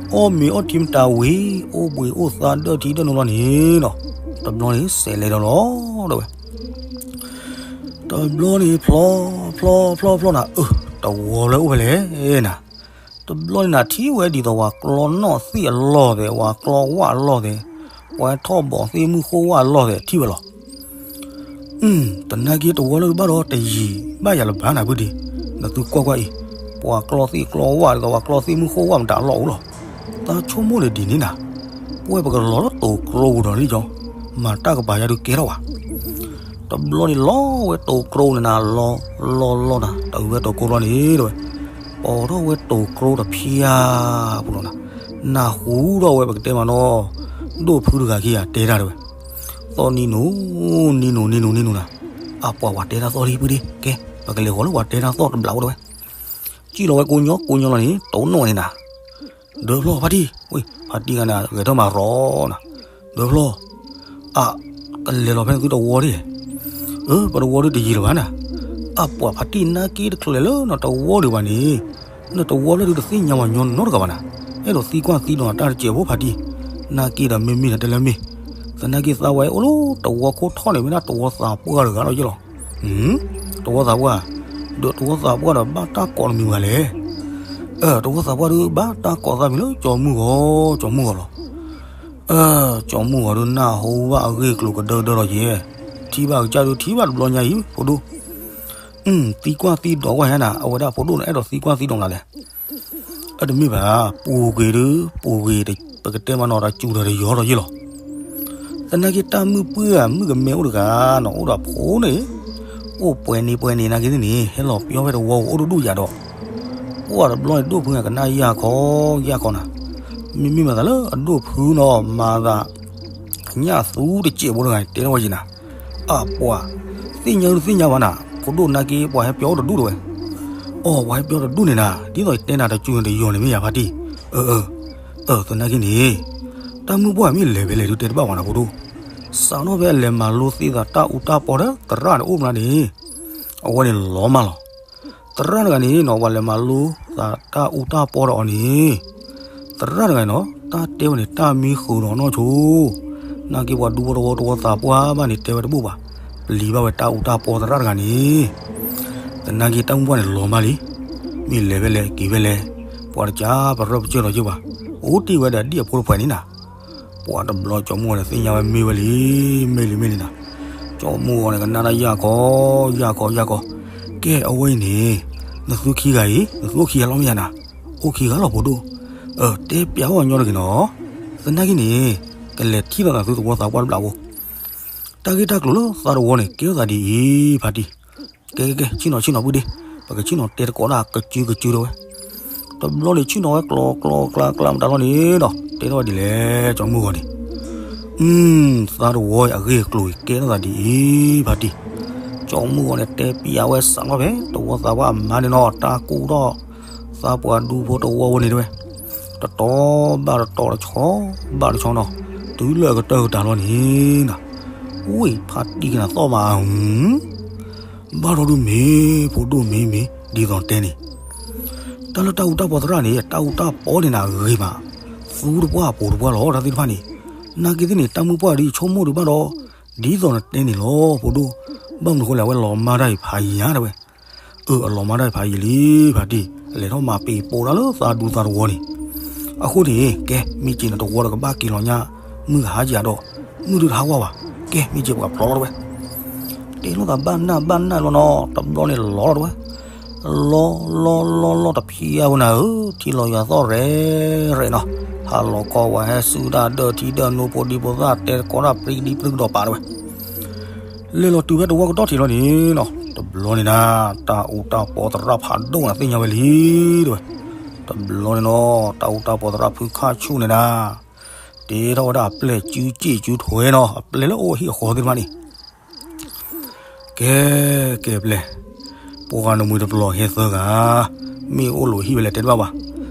အီၣ်မ့ၤအီထံမတၤဝံၤ အိၣ်ဘှံးအိၣ်သါဒၢထံဒၢနိလီၤန့ၣ်နီၤ, တဘျီန့ၣ်စဲးလဲၤဒီးလီၤတဲဝဲ, တဘျီန့ၣ်ဖျီဖျီဖျီဖျီနၤ, အၢ တဝီလၢအိၣ်ဖဲလဲၣ်နၤ, တဘျီန့ၣ်နၤထံၣ်ဝဲဒ်သိးဝၤကျီနီၣ်သ့ၣ်အလီၢ်သဲး ဝၤကျီဝၣ်အလီၢ်သဲး, ပှၤထီၣ်ဘီးသ့ၣ်မုၢ်ဃိၣ်ဝၣ်အလီၢ်သဲးထံၣ်ဝဲလီၤ. တနာ်က့တဝီလၢဘၣ်ဒီးတယံာ်ဘၣ်ယၤလၢၤဘၣ်နၤပုၢ်ဒ့, နသုကွၢ်ကွၢ်အံၤ, ပှၤကျီသ့ၣ်ကျီဝၣ်ဒ်သိးပှၤကျီသ့ၣ်မုၢ်ဃိၣ်ဝၣ်မတၤအလီၢ်အိၣ်လီၤ. သးဆိကမိၣ်န့ၣ်ဒ်န့ၣ်နၤ, ပဝဲပကလီၤလၢတိၤကျိပူၤဒီးလံကီ, မၤတၢ်ကပၤယါဒုးကဲထီၣ်ဘၣ်. တဘျီန့ၣ်လီၤဝဲတိၤကျိန့ၣ်နၤ လီၤလီၤလီၤနၤ တဝဲတိၤကျိဘျီန့ၣ်တဲဝဲ, ပိာ်ထီၣ်ဝဲတိၤကျိတဖျၢၣ်ပူၤလီၤနၤ, နၢ်ဟူထီၣ်ဝဲပကတဲမနီၤ, ဒိၣ်ဖုတဂၤခံဂၤတဲတၢ်တဲဝဲ သီၣ်နံၤနူၤ, နံၤနူၤ နံၤနူၤ နံၤနူၤနၤ, အပှၤဝၤတဲတၢ်သီၣ်လံပုၢ်ဒ့, ကဲ ပကလဲၤဃီၤလၢပှၤတဲတၢ်သီၣ်တဘျီအိၣ်တဲဝဲ, စံၣ်လီၤဝဲကိညီကိညီလီၤန့ၣ် တိၢ်နီၣ်ဝဲန့ၣ်နၤ, ဒၢဖျီၣ်ဖါတံၢ်, ဝ့ၢ် ဖါတံၢ်ဂၤန့ၣ် ဂဲၤထၢၣ်မၤရီနၤ, ဒၢဖျီၣ်, အ, ကလဲၤလီၤဖဲန့ၣ်သုတဝီဒၣ်, အၢ ပတဝီဒၣ်တယံာ်လၢၤဘၣ်နၤ, အပှၤဖါတံၢ်နာ်က့တချုးလဲၤလၢနတဝီဒံးဘၣ်န့ၣ်, နတဝီလၢဒုးတသ့ၣ်ညါဝဲညီနီတဂၤဘၣ်နၤ, အဲၣ်ဒိးသံကွၢ်သံဒိးနၤတၢ်တစဲးဖိဖါတံၢ်, နာ်က့ဒီးမ့မ့ၢ်နၤတဲလၢမ့ၢ်, သနာ်က့သးဝဲအိၣ်လၢတဝီခိၣ်ထီၣ်န့ၣ် မ့ၢ်ဒၣ်တဝီသးပှၢ်တဂၤလီၤယ့ၢ်လီၤ. တဝီသးပှၢ်, ဒီးတဝီသးပှၢ်ဒီးဘၣ်တၢ်ကိးနမံၤဝဲလဲၣ်. တဝီသးပှၢ်ဒုးဘၣ်တၢ်ကိးသးမံၤလၢကၠီမုၢ်ဂီၤ, ကၠီမုၢ်ဂီၤလီၤ. ကၠီမုၢ်ဂီၤဒုးနၢ်ဟူဘၣ်အဂ့ၢ်အကျိၤကဒၢကဒၢလီၤယ့ၢ်, ထံၣ်ဘၣ်ကစၢ်ဒုးထံၣ်ဘၣ်တဘျီညါအံၤ ဖိဒိၣ်, သံကွၢ်သံဒိးကွၢ်ညါနၤ, အဝဲဒၣ်ဖိဒိၣ်န့ၣ်အဲၣ်ဒိးသံကွၢ်သံဒိးနၤလဲၣ်. အတမ့ၢ်ဘၣ်, ပူၤကွံာ်ဒုး, ပူၤကွံာ်, ပကတဲမနီၤတၢ်စူၤဒီးတယီၤဒီးယ့ၢ်လီၤ. သနာ်က့တၢ်မုၣ်ပှၢ်ဧါ မုၣ်ကမဲအိၣ်တဂၤနီၤ, အိၣ်ဒီးဖိန့ၣ်, အိၣ်ပှဲၤန့ၣ်ပှဲၤန့ၣ်နာ်က့န့ၣ် ဟဲလီၤပျီဖဲတဝီအိၣ်တဒူၣ်ယၤဒီး, ပှၢ်တဘျီန့ၣ်ဒိၣ်ဖုကနၣ်ယၢ်ခီ, ယၢ်ခီနၤ, မ့မ့ၢ်မၤသးလၢအဒိၣ်ဖုနီၤ မၤသး ညၣ်သူတစဲးဖိတဂၤန့ၣ် တဲထီၣ်ဝဲယံၤနၤ, အပှၤ, သ့ၣ်ညါဒုးသ့ၣ်ညါဘၣ်နၤ, ဖိဒိၣ်နာ်က့ပှၤဟဲပျီအိၣ်တဒူၣ်တဝဲ. အိ ပှၤဟဲပျီတဒူၣ်န့ၣ်နၤ, ဒ်သိးယတဲနၤတစူၤန့ၣ်တယီၤန့ၣ်မ့ၢ်ယၤဖါတံၢ်. အၢ အၢ သနာ်က့န့ၣ်, တၢ်မုၣ်ပှၢ်မ့ၢ်လဲၤဖဲလဲၣ်ဒုးတဲတဘၣ်ဘၣ်နၤဖိဒိၣ်, စးထီၣ်ဖဲအလဲၤမၤလိသ့သးတၢ်အူတၢ်ပီဒီးသရၣ်န့ၣ်အိၣ်မးန့ၣ်, အဝဲန့ၣ်လီၤမၢ်လီၤ. သရၣ်တဂၤန့ၣ်နီၤ ပှၤလဲၤမၤလိသးတၢ်အူတၢ်ပီဒီးအီၤန့ၣ်, သရၣ်တဂၤန့ၣ်နီၤ တၢ်တဲဝဲန့ၣ် တၢ်မံဃုာ်ဒီးနီၢ်ဆိ, နာ်က့ပှၤဒူဖိတဝီတဝီသးပှၢ်ဘၣ်န့ၣ် တဲဝဲတဘူၣ်ဘၣ်, ပျံၤဘၣ်ဝဲတၢ်အူတၢ်ပီသရၣ်တဂၤန့ၣ် သနာ်က့တၢ်မုၣ်ပှၢ်န့ၣ်လီၤမၢ်လံ, မ့ၢ်လဲၤဖဲလဲၣ်က့ၤဖဲလဲၣ်, ပှၤတကးပရၢပကၢၢ်လီၤက့ၤဘၣ်, အိၣ်တ့ၢ်ဝဲဒီးဒ်အဖိတဖှဲးန့ၣ်နၤ. ပှၤတဘျီကၠီမုၢ်ဂီၤန့ၣ်သ့ၣ်ညါဝဲမ့ၢ်ဝဲလံ, မ့ၢ်လံမ့ၢ်လံနၤ, ကၠီမုၢ်ဂီၤန့ၣ်ကနၣ်တၢ်ယၢ်ခီ, ယၢ်ခီယၢ်ခီ, ကဲအဝဲအံၤန့ၣ်, နသူခံဂၤအံၤ နသူအိၣ်ခံဂၤလီၤမ့ၢ်ယၤနၤ, အိၣ်ခံဂၤလီၤဖိဒိၣ်, တဲပျးဝဲညီတဂ့ၤနီၤ, သနာ်က့န့ၣ်, ကလဲၤထံၣ်လိာ်သးသုသဝီသးပှၢ်တဘျီဖိ တၢ်ဂ့ၢ်တၢ်ကျိၤလၢသးတဝီန့ၣ် ကဲထီၣ်သးဒ်အံၤ ဖါတံၢ်, ကဲကဲကဲ ဆ့ၣ်နီၤဆ့ၣ်နီၤပုၢ်ဒ့, ပကဆ့ၣ်နီၤတဲသကိးဒၣ်ကစုကစုတဝဲ, တဘျီန့ၣ်ဆ့ၣ်နီၤဝဲကျီကျီကျါကျါမတၤလီၤန့ၣ်ဒီး တဲထီၣ်ဝဲဒ်လဲၣ် ကၠီမုၢ်ဂီၤန့ၣ်, သးတဝီအံၤအဂ့ၢ်အကျိၤအံၤ ကဲထီၣ်သးဒ်အံၤ ဖါတံၢ်, ကၠီမုၢ်ဂီၤန့ၣ် တဲပျးဝဲစးထီၣ်ဖဲ တဝီသးပှၢ်အမါန့ၣ်နီၤ တၢ်ကူၣ်ထီၣ် သးပှၢ်ဒူဖိတဝီဝဲန့ၣ်တဝဲ တတီၤဘၣ်တတီၤ တဆီဘၣ်တဆီနီၤ, တုၤလၢအကတၢၢ်ကတၢၢ်လီၤန့ၣ်, ဝ့ၢ်ဖါတံၢ်ကနၣ်သီၣ်မးဧၢ, ဘၣ်ထီၣ်ဒုးမ့ၢ် ဖိဒိၣ်မ့ၢ်မ့ၢ် ဒ်သိးတဲန့ၣ်, တၢ်လၢတၢ်အူတၢ်ပီသရၣ်န့ၣ် တၢ်အူတၢ်ပီန့ၣ်နၤဂ့ၤမး, သူတပှၢ်ပိၤတပှၢ်လီၤ တၢ်သ့ၣ်တဖၣ်န့ၣ်, နာ်က့သ့ၣ်န့ၣ် တၢ်မုၣ်ပှၢ်ဒ်ဆိကမိၣ်ဒုးဘၣ်ဒီး, ဒ်သိးနတဲန့ၣ်လီၤ ဖိဒိၣ်, ဘၣ်မနုၤဃိလဲၣ် အဝဲလီၤမၢ်တၢ်အံၤဖးယံၤညါတဝဲ အၢ အလီၤမၢ်တၢ်ဖးယံၤလံ ဖါတံၢ်, အလဲၤထီၣ်မၤပ့ၤပိာ်တၢ်လၢသးဒူသးတဝီန့ၣ်, အဃိန့ၣ် ကဲ မ့ၢ်က့ၤနတဝီဒီးကဘၣ်က့ၤလီၤညါ, မုၢ်ကဟါယၤဒီး, မုၢ်ဒုးတဟးဂီၤဘၣ်, ကဲ မ့ၢ်က့ၤပှၤဖျီလီၤတဝဲ, တဲလိာ်သးဘၣ်နၢ်ဘၣ်နၢ်လီၤနီၤ တဘျီန့ၣ်လီၤလီၤတဝဲ, လီၤလီၤလီၤလီၤတဖံးအါဝဲနၤဧၢ, ထံလီၤယွၤသီၣ်ရဲၣ်ရဲၣ်နီၤ, ဟးလီၤခီဝဲဟဲစုတၢ်ဒၢထံဒၢနိဖိဒံဖိသၣ်တဲသကိးတၢ်ပြံဒံပြံကဒီးပာ်တဝဲ လဲၤလီၤတုၤဖဲတဝီကတီၢ်ထံးလီၤန့ၣ်နီၤ, တဘျီန့ၣ်ဒၣ်, တၢ်အူတၢ်ပီသရၣ်ဖးဒိၣ်န့ၣ်သ့ၣ်ညါဝဲလံ, တဝဲ, တဘျီန့ၣ်နီၤ, တၢ်အူတၢ်ပီသရၣ်ဖုခၣ်ဆူၣ်န့ၣ်ဒၣ်, တ့ထီၣ်ဝဲဒၣ်အပျဲၢ်စုစ့ၣ်စုထွဲနီၤ, အပျဲၢ်လၢအိၣ်ဟံၣ်အဃီသ့ၣ်တဖၣ်န့ၣ် ကဲ, ကဲပျဲၢ်, ပှၤနမှံၤတပျီၤဟဲသၢဂၤ, မ့ၢ်အိၣ်လိာ်ဟံၣ်ဝဲလဲၣ်တဲတဘၣ်ဘၣ်,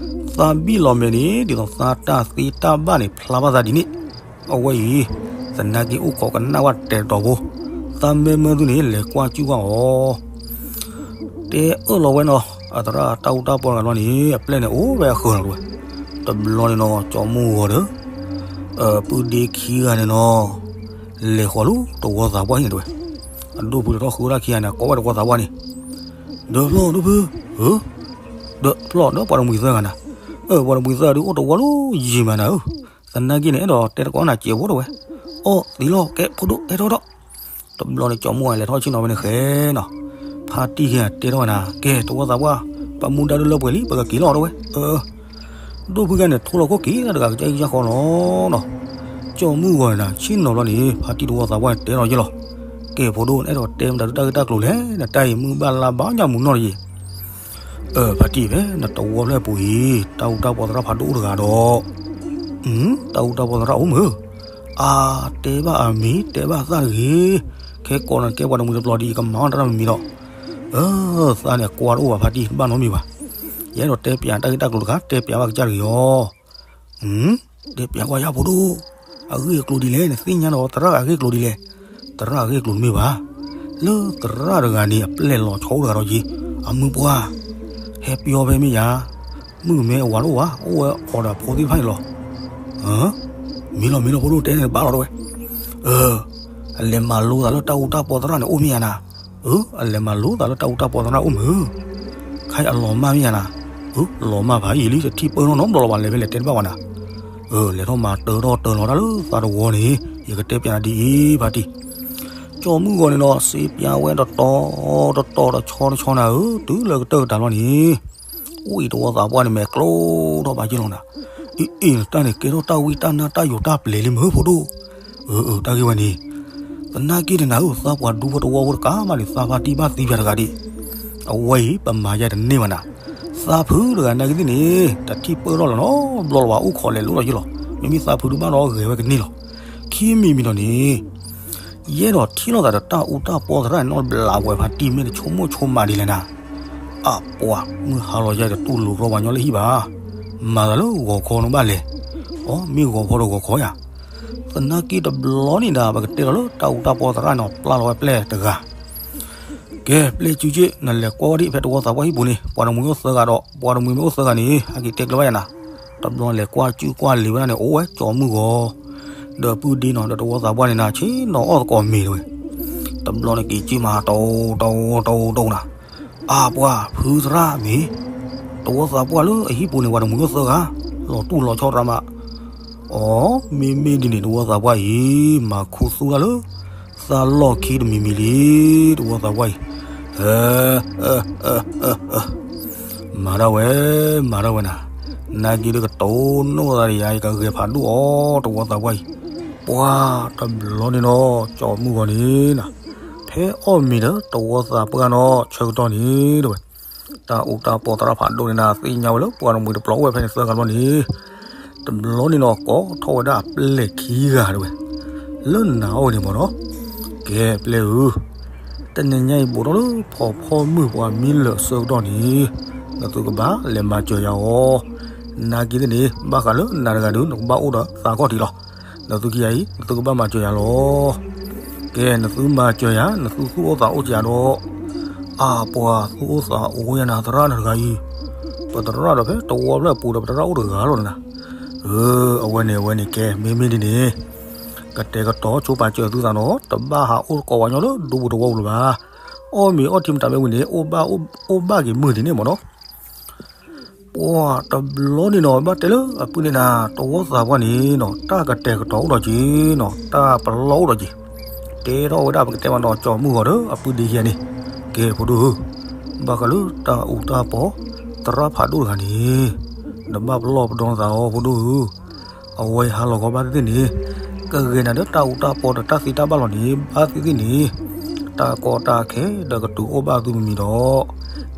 သးဘံၣ်လီၤမဲာ်န့ၣ် ဒ်သိးသးတၢ်သ့တၢ်ဘၣ်န့ၣ် ဖျါဘၣ်သးဒ်န့ၣ်, အဝဲအံၤ, သနာ်က့အိၣ်ခိးကနၣ်ဝဲတဲာ်တီၤဖိ, သးမဲမၢသုန့ၣ် လဲၤကွၢ်ကၠူၣ်ကွၢ်အီၤ တဲအၢၣ်လီၤဝဲနီၤ, အသရၣ်တၢ်အူတၢ်ပီတဂၤလီၤန့ၣ် အပျဲၢ်န့ၣ်အိၣ်ဝဲအဃၢၤလီၤတဝဲ, တဘျီန့ၣ်နီၤ ကၠီမုၢ်ဂီၤဒီး ပုၢ်ဒ့ခံဂၤန့ၣ်နီၤ, လဲၤဃီၤလၢတဝီသးပှၢ်ဟံၣ်န့ၣ်တဝဲ, အဒိၣ်ဖုလဲၤထီၣ်ဃုဝဲဒၣ်ခံဂၤန့ၣ် ကိးဝဲတဝီသးပှၢ်န့ၣ်, ဒီးဖျီၣ်ဒိၣ်ဖု, ဒီးဖျီၣ်ဒီးပှၤတမှံၤသၢဂၤနၤ, အၢ ပှၤတမှံၤသၢဂၤဒုးအိၣ်တဝီလၢယံၤမးနၤဧၢ, သနာ်က့န့ၣ် အဲၣ်ဒိးတဲသကိးနၤစဲးဖိတဝဲ, အီၣ်သံလီၤ ကဲဖိဒိၣ်တဲထီၣ်ဒီး တဘျီန့ၣ် ကၠီမုၢ်ဂီၤန့ၣ် လဲၤထီၣ်ဆ့ၣ်နီၤဝဲန့ၣ်ဃဲနီၤ, ဖါတံၢ်ခံဂၤတဲထီၣ်ဝဲနၤ ကဲ တဝီသးပှၢ်, ပမူဒါဒုးလၢပှဲၤလံ ပကက့ၤလီၤတဝဲ, အၢ ဒိၣ်ဖုဂၤန့ၣ် ထိလီၤခိၣ်က့ၤတဂၤကစၢ်ယံၣ်ယၢ်ဃီလီၤနီၤ, ကၠီမုၢ်ဂီၤန့ၣ် ဆ့ၣ်နီၤဘျီန့ၣ် ဖါတံၢ်တဝီသးပှၢ်န့ၣ် တဲထီၣ်ယ့ၢ်လီၤ, ကဲဖိဒိၣ် နအဲၣ်ဒိးတဲမတၤဒုးတၢ်ဂ့ၢ်တၢ်ကျိၤလဲၣ်, နတၢ်အံၤမုၢ်ဘၣ်လါဘၣ်ညၣ်မူနီၢ်တယံၤ အၢ ဖါတံၢ်ဖဲ နတဝီဖျၢၣ်ပူၤအံၤ တၢ်အူတၢ်ပီသရၣ်ဖးဒိၣ်အိၣ်တဂၤဒီး, တၢ်အူတၢ်ပီသရၣ်အိၣ်မုၢ်, အါ တဲဘၣ်အမံၤ တဲဘၣ်သၣ်တဂ့ၤ, ခဲကိးနၤကဲပှၤတမှံၤတပျီၤဒ်အံၤ ကမၤအီၣ်တၢ်တမံၤမံၤဒီး, အၢ သးန့ၣ်အကွၢ်တအိၣ်ဘၣ်ဖါတံၢ် ဘၣ်နီတမံၤဘၣ်, ယအဲၣ်ဒိးတဲပျးတၢ်ဂ့ၢ်တၢ်ကျိၤတခါ တဲပျးဘၣ်ကစၢ်တဂ့ၤအီၤ တဲပျးကွၢ်ယၤဖိဒိၣ်, အဂ့ၢ်အကျိၤဒ်လဲၣ်, နသ့ၣ်ညါဒီးသရၣ်အဂ့ၢ်အကျိၤဒ်လဲၣ်, သရၣ်အဂ့ၢ်အကျိၤတမ့ၢ်ဘၣ်, လၢသရၣ်တဂၤန့ၣ် အပျဲၢ်လီၤဆီအိၣ်တဂၤဒီးယ့ၤ, အမုၢ်ပှၢ်, ဟဲပျီဖဲမ့ၢ်ယၤ, မုၣ်မဲအဝၤတအိၣ်ဘၣ်, အိၣ်ဝဲအီၤဒီးအဖိသ့ၣ်တဖၣ်န့ၣ်လီၤ. မ့ၢ်လီၤမ့ၢ်လီၤ ဖိဒိၣ်တဲန့ၣ်ဘၣ်လီၤတဝဲ, အလဲၤမၤလိသးလၢတၢ်အူတၢ်ပီသရၣ်န့ၣ်အိၣ်မ့ၢ်ယၤနၤ, အလဲၤမၤလိသးလၢတၢ်အူတၢ်ပီသရၣ်အိၣ်မုၢ်, ခဲအံၤအလီၤမၢ်မ့ၢ်ယၤနၤ, လီၤမၢ်ဖးယံာ်လံ တထံၣ်ပၢၢ်နီတဘျီလၢၤဘၣ် လဲၤဖဲလဲၣ်တဲတဘၣ်ဝဲနၤ, လဲၤထီၣ်မၤတၢထီၣ်တၢလီၤတၢ်လၢသးတဝီန့ၣ် ယကတဲပျးနၤဒ်အံၤဖါတံၢ် ကၠီၤမုၢ်ဂီၤန့ၣ်ဒီး စ့ပျးဝဲတတီၤတတီၤတဆီတဆီနၤဧၢ, တုၤလၢကတၢၢ်ကတၢၢ်လီၤန့ၣ်, အိၣ်အံၤတဝီသးပှၢ်န့ၣ်မဲာ်ကျိထီၣ်ဘၣ်က့လီၤနၤ, အ့ၣ်အ့ၣ် တၢ်န့ၣ်ကဲထီၣ်တၢ်ဝံတၢ်နါတၢ်ယိာ်တၢ်ပျဲၤလံမ့ၢ်ဖိဒိၣ်, အၢ အၢ တၢ်ဂ့ၢ်ဝဲန့ၣ်, သနာ်က့တနၤဧၢ သးပှၢ်ဒူဖိတဝီဖိတကးမးန့ၣ် သးဖါတံၢ်ဘၣ်သံပှၤတဂၤဒံး, အဝဲအံၤ ပမၤယဲတန့ၢ်ဘၣ်နၤ, သးဖုတဂၤနာ်က့သ့ၣ်န့ၣ် တထံၣ်ပၢၢ်ထီၣ်လၢၤနီတဘျီလၢၤဘၣ် အိၣ်ခိးလဲၤလိၣ်လီၤက့လီၤ, မ့မ့ၢ်သးဖုဒုးဘၣ်ဒီးဂဲၤဝဲကန့ၢ်လီၤ, ခံမံၤမံၤဒီးန့ၣ် ယအဲၣ်ဒိးထံၣ်လိာ်သးဒီးတၢ်အူတၢ်ပီသရၣ်န့ၣ်နီတဘျီ ပှဲၤဖါတံၢ်မ့ၢ်တဆိကမိၣ်ဆိကမးဒ်လဲၣ်နၤ, အပှၤ မုၢ်ဟါလီၤယဲတတူၢ်လိာ်ကြီပှၤညီလၢဟံၣ်ဘၣ်, မၤသးလၢဂီၤခီန့ၣ်ဘၣ်လဲၣ်, အိ မ့ၢ်ဂီၤခီဒီးဂီၤခီယၤ, သနာ်က့တဘျီန့ၣ်ဒၣ် ပကတဲလီၤလၢတၢ်အူတၢ်ပီသရၣ်န့ၣ်နီၤ ပျၢ်လီၤဝဲပျဲၢ်တဂၤ ကဲ ပျဲၢ်စုက့ နလဲၤကွၢ်ဝဲဒ်ဖဲတဝီသးပှၢ်ဟံၣ်ပူၤန့ၣ် ပှၤတမှံၤအိၣ်သၢဂၤဒီး ပှၤတမှံၤမ့ၢ်အိၣ်သၢဂၤန့ၣ် အက့ၤတဲကျၢၤဘၣ်ယၤနၤ, တဘျီလဲၤကွၢ်စုကွၢ်လံာ်ဝဲဒၣ်န့ၣ် အိၣ်ဝဲကၠီၤမုၢ်ဂီၤ ဒီးပုၢ်ဒ့နီၤ ဒီးတဝီသးပှၢ်န့ၣ်နၤ ဆ့ၣ်နီၤအီၣ်သကိးမ့ၤတဝဲ, တဘျီန့ၣ်က့ၤက့ၤမး တအိၣ်တအိၣ်တအိၣ်တအိၣ်နၤ, အပှၤ ဖုသရၣ်မ့ၢ် တဝီသးပှၢ်လၢအဟံၣ်ပူၤန့ၣ် ပှၤတမှံၤအိၣ်သၢဂၤ လီၤတူၢ်လီၤဆီတရၣ်မး, အိ မ့မ့ၢ်ဒ်န့ၣ် တဝီသးပှၢ်အံၤ မၤခူသူၣ်တၢ်လၢ သးလီၢ်ခံတမံၤမံၤလံ, တဝီသးပှၢ်အံၤ, မၤဒၣ်ဝဲ, မၤဒၣ်ဝဲနၤ, နာ်က့ဒီးကတိၤနီၣ်သးဒီးယၤ ယကဂဲၤဖးဒိၣ်အီၤ တဝီသးပှၢ်အံၤ, ပှၤတဘျီန့ၣ်နီၤ ကၠီၤမုၢ်ဂီၤန့ၣ်နၤ, ဖဲအီၣ်မ့ၤဒီးတဝီသးပှၢ်နီၤ ဆၢကတီၢ်န့ၣ်တဝဲ တၢ်အူတၢ်ပီသရၣ်ဖးဒိၣ်န့ၣ်နၤ သ့ၣ်ညါဝဲလၢပှၤတမှံၤတပျီအိၣ်ဝဲဖဲန့ၣ်သၢဂၤဘျီန့ၣ်, တဘျီန့ၣ်နီၤ ကိးထီၣ်ဝဲဒၣ်အပျဲၢ်ခံဂၤတဝဲ, လၢနၤအိၣ်န့ၣ်မ့ၢ်နီၤ, ကဲ ပျဲၢ်ဧၢ, တနံၤညါအံၤဘူးထီၣ်လၢဖီဖီမုၢ်ပှၤမံလၢာ်အဆၢကတီၢ်န့ၣ်, နသုကဘၣ်လဲၤမၤစၢၤယၤအီၤ, နာ်က့သ့ၣ်န့ၣ် ဘၣ်ဃးလၢနၤတဂၤဒီး နကဘၣ်အိၣ်ဒီးသးခီၣ်ထံးလီၤ, နသုခံဂၤအံၤ နသုကဘၣ်မၤစၢၤယၤလီၤ ကဲ နသုမၤစၢၤယၤ နသုသူၣ်အိၣ်သးအိၣ်စ့ၢ်ကီးဒီး, အပှၤသူၣ်အိၣ်သးအိၣ်ယၤနၤ သရၣ်နၤတဂၤအံၤ, ပသရၣ်ဒီးဖဲတဝီဖျၢၣ်ပူၤဒီး ပသရၣ်အိၣ်တဂၤလီၤနၤ, အၢ အဝဲန့ၣ် အဝဲန့ၣ် ကဲ မ့မ့ၢ်ဒ်န့ၣ်, ကတဲာ်ကတီၤဆိပာ်စၢၤသုသးနီၤ တဘၣ်ဟးအိၣ်သကိးဝဲညီလၢဒူပူၤတဝီပူၤလၢၤဘၣ်, အီၣ်မ့ၤအီထံမတၤမ့ၢ်ဝံၤန့ၣ် အိၣ်ဘၣ်က့ၤမုၢ်ဒ်န့ၣ်မ့ၢ်နီၤ ပှၤတဘျီန့ၣ်နီၤ ဘၣ်တဲလၢအပုၢ်န့ၣ်နၤ တဝီသးပှၢ်န့ၣ်နီၤ တၢ်ကတဲာ်ကတီၤအိၣ်ဒီးက့ၤနီၤ တၢ်ပလီၢ်အိၣ်ဒီးက့ၤ, တဲထီၣ်ဝဲဒၣ်ပကတဲမးနီၤ ကၠီၤမုၢ်ဂီၤဒီးအပုၢ်ဒ့ခံဂၤန့ၣ်, ကဲ ဖိဒိၣ်ဧၢ, ဘၣ်ဃးလၢတၢ်အူတၢ်ပီ သရၣ်ဖးဒိၣ်တဂၤန့ၣ်, နဘၣ်ပလီၢ်ပဒီနသးအီၤ ဖိဒိၣ်ဧၢ, အဝဲအံၤဟးလီၤခီဘၣ်သ့ၣ်သ့ၣ်န့ၣ်, ကဂဲၤနၤဒီးတၢ်အူတၢ်ပီဒီးတၢ်သ့တၢ်ဘၣ်လီၤန့ၣ် ဘၣ်သ့ၣ်သ့ၣ်န့ၣ် တၢ်ကီတၢ်ခဲဒီးကတုၤအိၣ်ဘၣ်သုမံၤမံၤဒီး,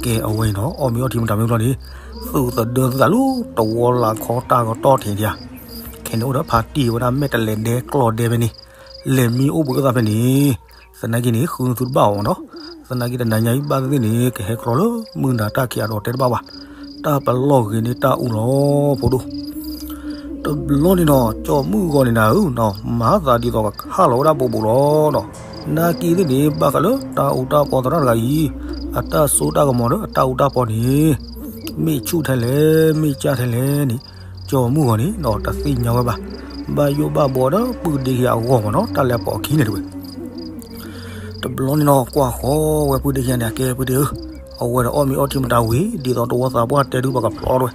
ကဲအဝဲအံၤနီၤ အီၣ်မ့ၤအီထံမတၤမ့ၢ်ဘျီန့ၣ်, သုးသဒၢသုသးလၢတဝီလၢခီတၢ်ကတီၢ်ထံးဒံးဧါ, ခဲန့ၣ်အိၣ်ဒီးဖါတံၢ်ဝဲဒၣ်မဲာ်တလဲၤဒဲကျီၢ်ဒဲဖဲန့ၣ်, လဲၤမံအိၣ်ဘှံးအိၣ်သါဖဲန့ၣ်, သနာ်က့န့ၣ် ဃုနသုတဘၣ်အီၤမ့ၢ်နီၤ, သနာ်က့တနၤညါအံၤဘၣ်သ့ၣ်သ့ၣ်န့ၣ် ကဟဲကြီလၢမုၢ်နၤတၢ်ခံးအါဒီးတဲတဘၣ်ဘၣ်, တၢ်ပလီၢ်ဂ့ၤန့ၢ်တၢ်အူလီၤ ဖိဒိၣ် တဘျီန့ၣ်နီၤ ကၠီၤမုၢ်ဂီၤန့ၣ်နၤဧၢ, မၤသးဒ်သိးကဟးလီၤဝဲဒၣ်ဘူးဘူးလီၤနီၤ, နာ်က့သ့ၣ်န့ၣ် ဘၣ်ဃးလၢတၢ်အူတၢ်ပီသရၣ်တဂၤအံၤ, အတၢ်စိတၢ်ကမီၤဒီးအတၢ်အူတၢ်ပီန့ၣ်, မ့ၢ်ဆူၣ်ထဲလဲၣ် မ့ၢ်ကၢ်ထဲလဲၣ်န့ၣ်, ကၠီၤမုၢ်ဂီၤန့ၣ်နီၤ တသ့ၣ်ညါဝဲဘၣ်, ဘၣ်ယိၣ်ဘၣ်ဘှီဒီးပုၢ်ဒ့ခံဂၤအဂီၢ်မ့ၢ်နီၤ တၢ်လဲၤပိာ်အခံန့ၣ်တဝဲ တဘျီန့ၣ်နီၤ ကွၢ်ဃီဝဲပုၢ်ဒ့ခံဂၤန့ၣ် အကဲပုၢ်ဒ့ဧၢ, အဝဲဒီးအီၣ်မ့ၤအီထံမတၤဝံၤ ဒ်သိးတဝီသးပှၢ်တဲဒုးပှၤကဖျီထီၣ်ဝဲ,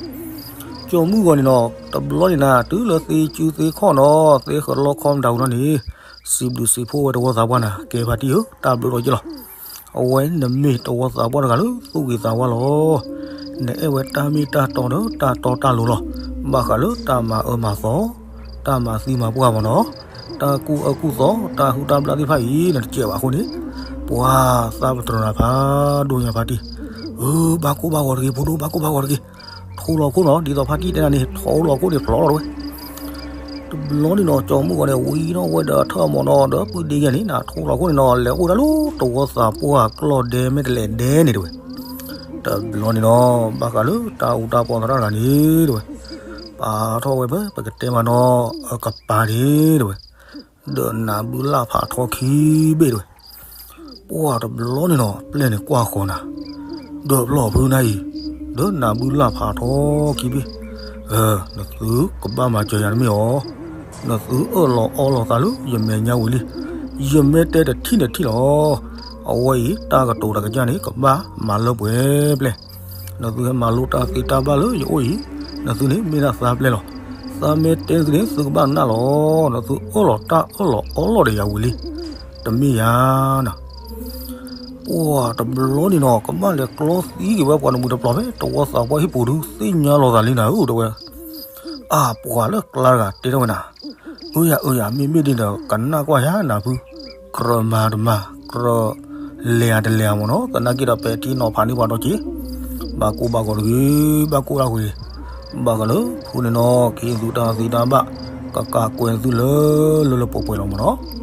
ကၠီၤမုၢ်ဂီၤန့ၣ်နီၤ တဘျီန့ၣ်နၤ တုၤလၢသ့စုသ့ခီၣ်နီၤ သ့ဃၢၤလီခီမတၤဝံၤလီၤန့ၣ်, စံးဘျုးစံးဖှိၣ်ဝဲတဝီသးပှၢ်နၤ ကဲဖါတံၢ်ဧၢ တၢ်ဘျုးထီၣ်က့လီၤ အဝဲနမ့ၢ်တဝီသးပှၢ်တဂၤလၢသူၣ်ဂ့ၤသးဝါလီၤ. နအဲၣ်ဝဲတၢ်မ့ၢ်တၢ်တီဒီးတၢ်တီတၢ်လိၤလီၤ. ဘၣ်ဃးလၢတၢ်မၤအၢမၤသီ, တၢ်မၤသံမၤပှၢ်မ့ၢ်နီၤ, တၢ်ကူၣ်အၢကူၣ်သီ, တၢ်ဟုၣ်တၢ်ဘျၣ်သ့ၣ်တဖၣ်အံၤ နတစဲးဘၣ်အဃိန့ၣ်, ပှၤသးပတြၢၤနၤဖးဒိၣ်ညါဖါတံၢ်, အၢ ဘၣ်ကိၢ်ဘၣ်ဂီၤတဂ့ၤ ဖိဒိၣ် ဘၣ်ကိၢ်ဘၣ်ဂီၤတဂ့ၤ, ထိလီၤခိၣ်နီၤ ဒ်သိးဖါတံၢ်တဲနၤန့ၣ် ထိလီၤခိၣ်န့ၣ်ဖျိးလီၤတဝဲ တဘျီန့ၣ်နီၤ ကၠီၤမုၢ်ဂီၤန့ၣ် ဝံထီၣ်ဝဲဒီးထၢၣ်မီၤနီၤ ဒီးပုၢ်ဒ့ယဲၢ်န့ၣ် နထိလီၤခိၣ်န့ၣ်နီၤ လဲၤအိၣ်ဒၣ်လၢတဝီသးပှၢ်ကျီၢ်ဒဲမဲာ်တလဲၤဒဲန့ၣ်တဝဲ, တဘျီန့ၣ်နီၤ ဘၣ်ဃးလၢတၢ်အူတၢ်ပီသရၣ်တဂၤန့ၣ်တဝဲ, ပာ်ထီၣ်ဝဲဖဲ ပကတဲမးနီၤ အကပၤန့ၣ်တဝဲ, ဒီးနးဘုလၢ်ဖးထီခံဘ့ၣ်တဝဲ, ပှၢ်တဘျီန့ၣ်နီၤ ပျဲၢ်န့ၣ်ကွၢ်ဃီၤနၤ, ဒီးဖျီၣ်ဖုနၤအံၤ ဒီးနၢ်ဘုလၢ်ဖးထီခံဘ့ၣ်, နသုကဘၣ်မၤစၢၤယၤတမ့ၢ်အီၤ, နသုအၢၣ်လီၤအီလီၤသးလၢယမဲာ်ညါဝံၤလံ, ယမ့ၢ်တဲတထံၣ်န့ၣ်ထံၣ်လီၤ. အဝဲအံၤ တၢ်ကတိၤတၢ်ကစၢ်န့ၣ် ကဘၣ်မၤလၢပှဲၤပျဲၢ်. နသုဟဲမၤလိတၢ်သ့တၢ်ဘၣ်လၢယအိၣ်အံၤ, နသုန့ၣ်မ့ၢ်ဒၣ်သးပျဲၢ်လီၤ. သးမ့ၢ်တဲနသုန့ၣ် သုကဘၣ်နာ်လီၤ. နသုအၢၣ်လီၤတၢ်အၢၣ်လီၤအီလီၤဒီးယၤဝံၤလံ, တမ့ၢ်ယၤနၤ ပှၤတဘျီန့ၣ်နီၤ ကဘၣ်လဲၤကျီသံက့ၤဝဲပှၤတမှံၤတပျီၤဖဲတဝီသးပှၢ်ဟံၣ်ပူၤဒုး သ့ၣ်ညါလီၤသးလံနၤဧၢ တဲဝဲ. အါ ပှၤလၢကျါတဂၤတဲထီၣ်ဝဲနၤ, အၢယၤအၢယၤ မ့မ့ၢ်ဒ်န့ၣ်ဒီး ကနၣ်ကွၢ်ယၤနၢ်ဖု, ကြၢးမၤတမၤ ကြၢးလဲၤဧါတလဲၤဧါမ့ၢ်နီၤ, သနာ်က့ဒီးပဲာ်ထံနီၤဖးန့ၢ်ပှၤဒီးက့ၤ, ဘၣ်ကိၢ်ဘၣ်ဂီၤတဂ့ၤ, ဘၣ်ကိၢ်တၢ်ဂ့ၤ, ဘၣ်ဃးလၢဖုန့ၣ်နီၤ ကဟ့ၣ်သုတၢ်သ့တၢ်ဘၣ်, ကကးကွဲသုလၢလၢလၢပှဲၤပှဲၤလီၤမ့ၢ်နီၤ.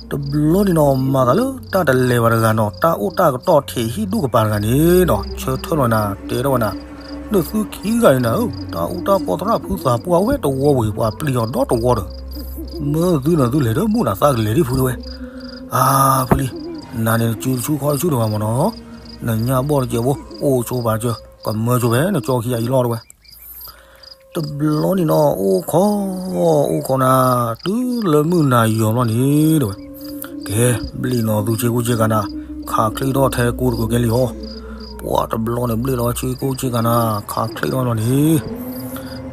တဘျီန့ၣ်နီၤ မၤသးလၢတၢ်တလဲၤဘၣ်တဂၤနီၤ တၢ်အိၣ်တၢ်ကတီၢ်ထံးဟံၣ်ဒူၣ်ကပၤတဂၤန့ၣ်နီၤ ဆၢထၢၣ်လီၤနၤ တဲထီၣ်ဝဲနၤ, နသုခံဂၤအံၤနၤဧၢ တၢ်အူတၢ်ပီသရၣ်ဖုသးပှၢ်ဝဲတဝီဝံၤ ပှၤပျံၤအီၤဒီတဝီဒီး, မၢသုနသုလဲၤဒီးမူနၤသးကလဲၤဒံးဖုတဲဝဲ. အါ ဖုလံ, နၤန့ၣ်နစုတဆူခီတဆူဒံးဘၣ်မ့ၢ်နီၤ, နညၣ်ဘီၣ်တစဲးဖိ အိၣ်ဆိပာ်စၢၤ ကမၢဆိဖဲနကၠီခံဂၤအံၤလီၤတဲဝဲ. တဘျီန့ၣ်နီၤ အိၣ်ခိး အိၣ်ခိးနၤ တုၤလၢမုၢ်နၤယီၤဘျီန့ၣ်တဲဝဲ, ကဲ ဘျ့ၣ်နီၤသုဆ့ကိၣ်ဆ့ကၤနၤ, ခးချ့ထီၣ်ထဲကိတကၢၤကဲလံအီၤ, ပှၤတဘျီန့ၣ်ဘျ့ၣ်လီၤဆ့ကိၣ်ဆ့ကၤနၤ ခးချ့ထီၣ်လီၤန့ၣ်,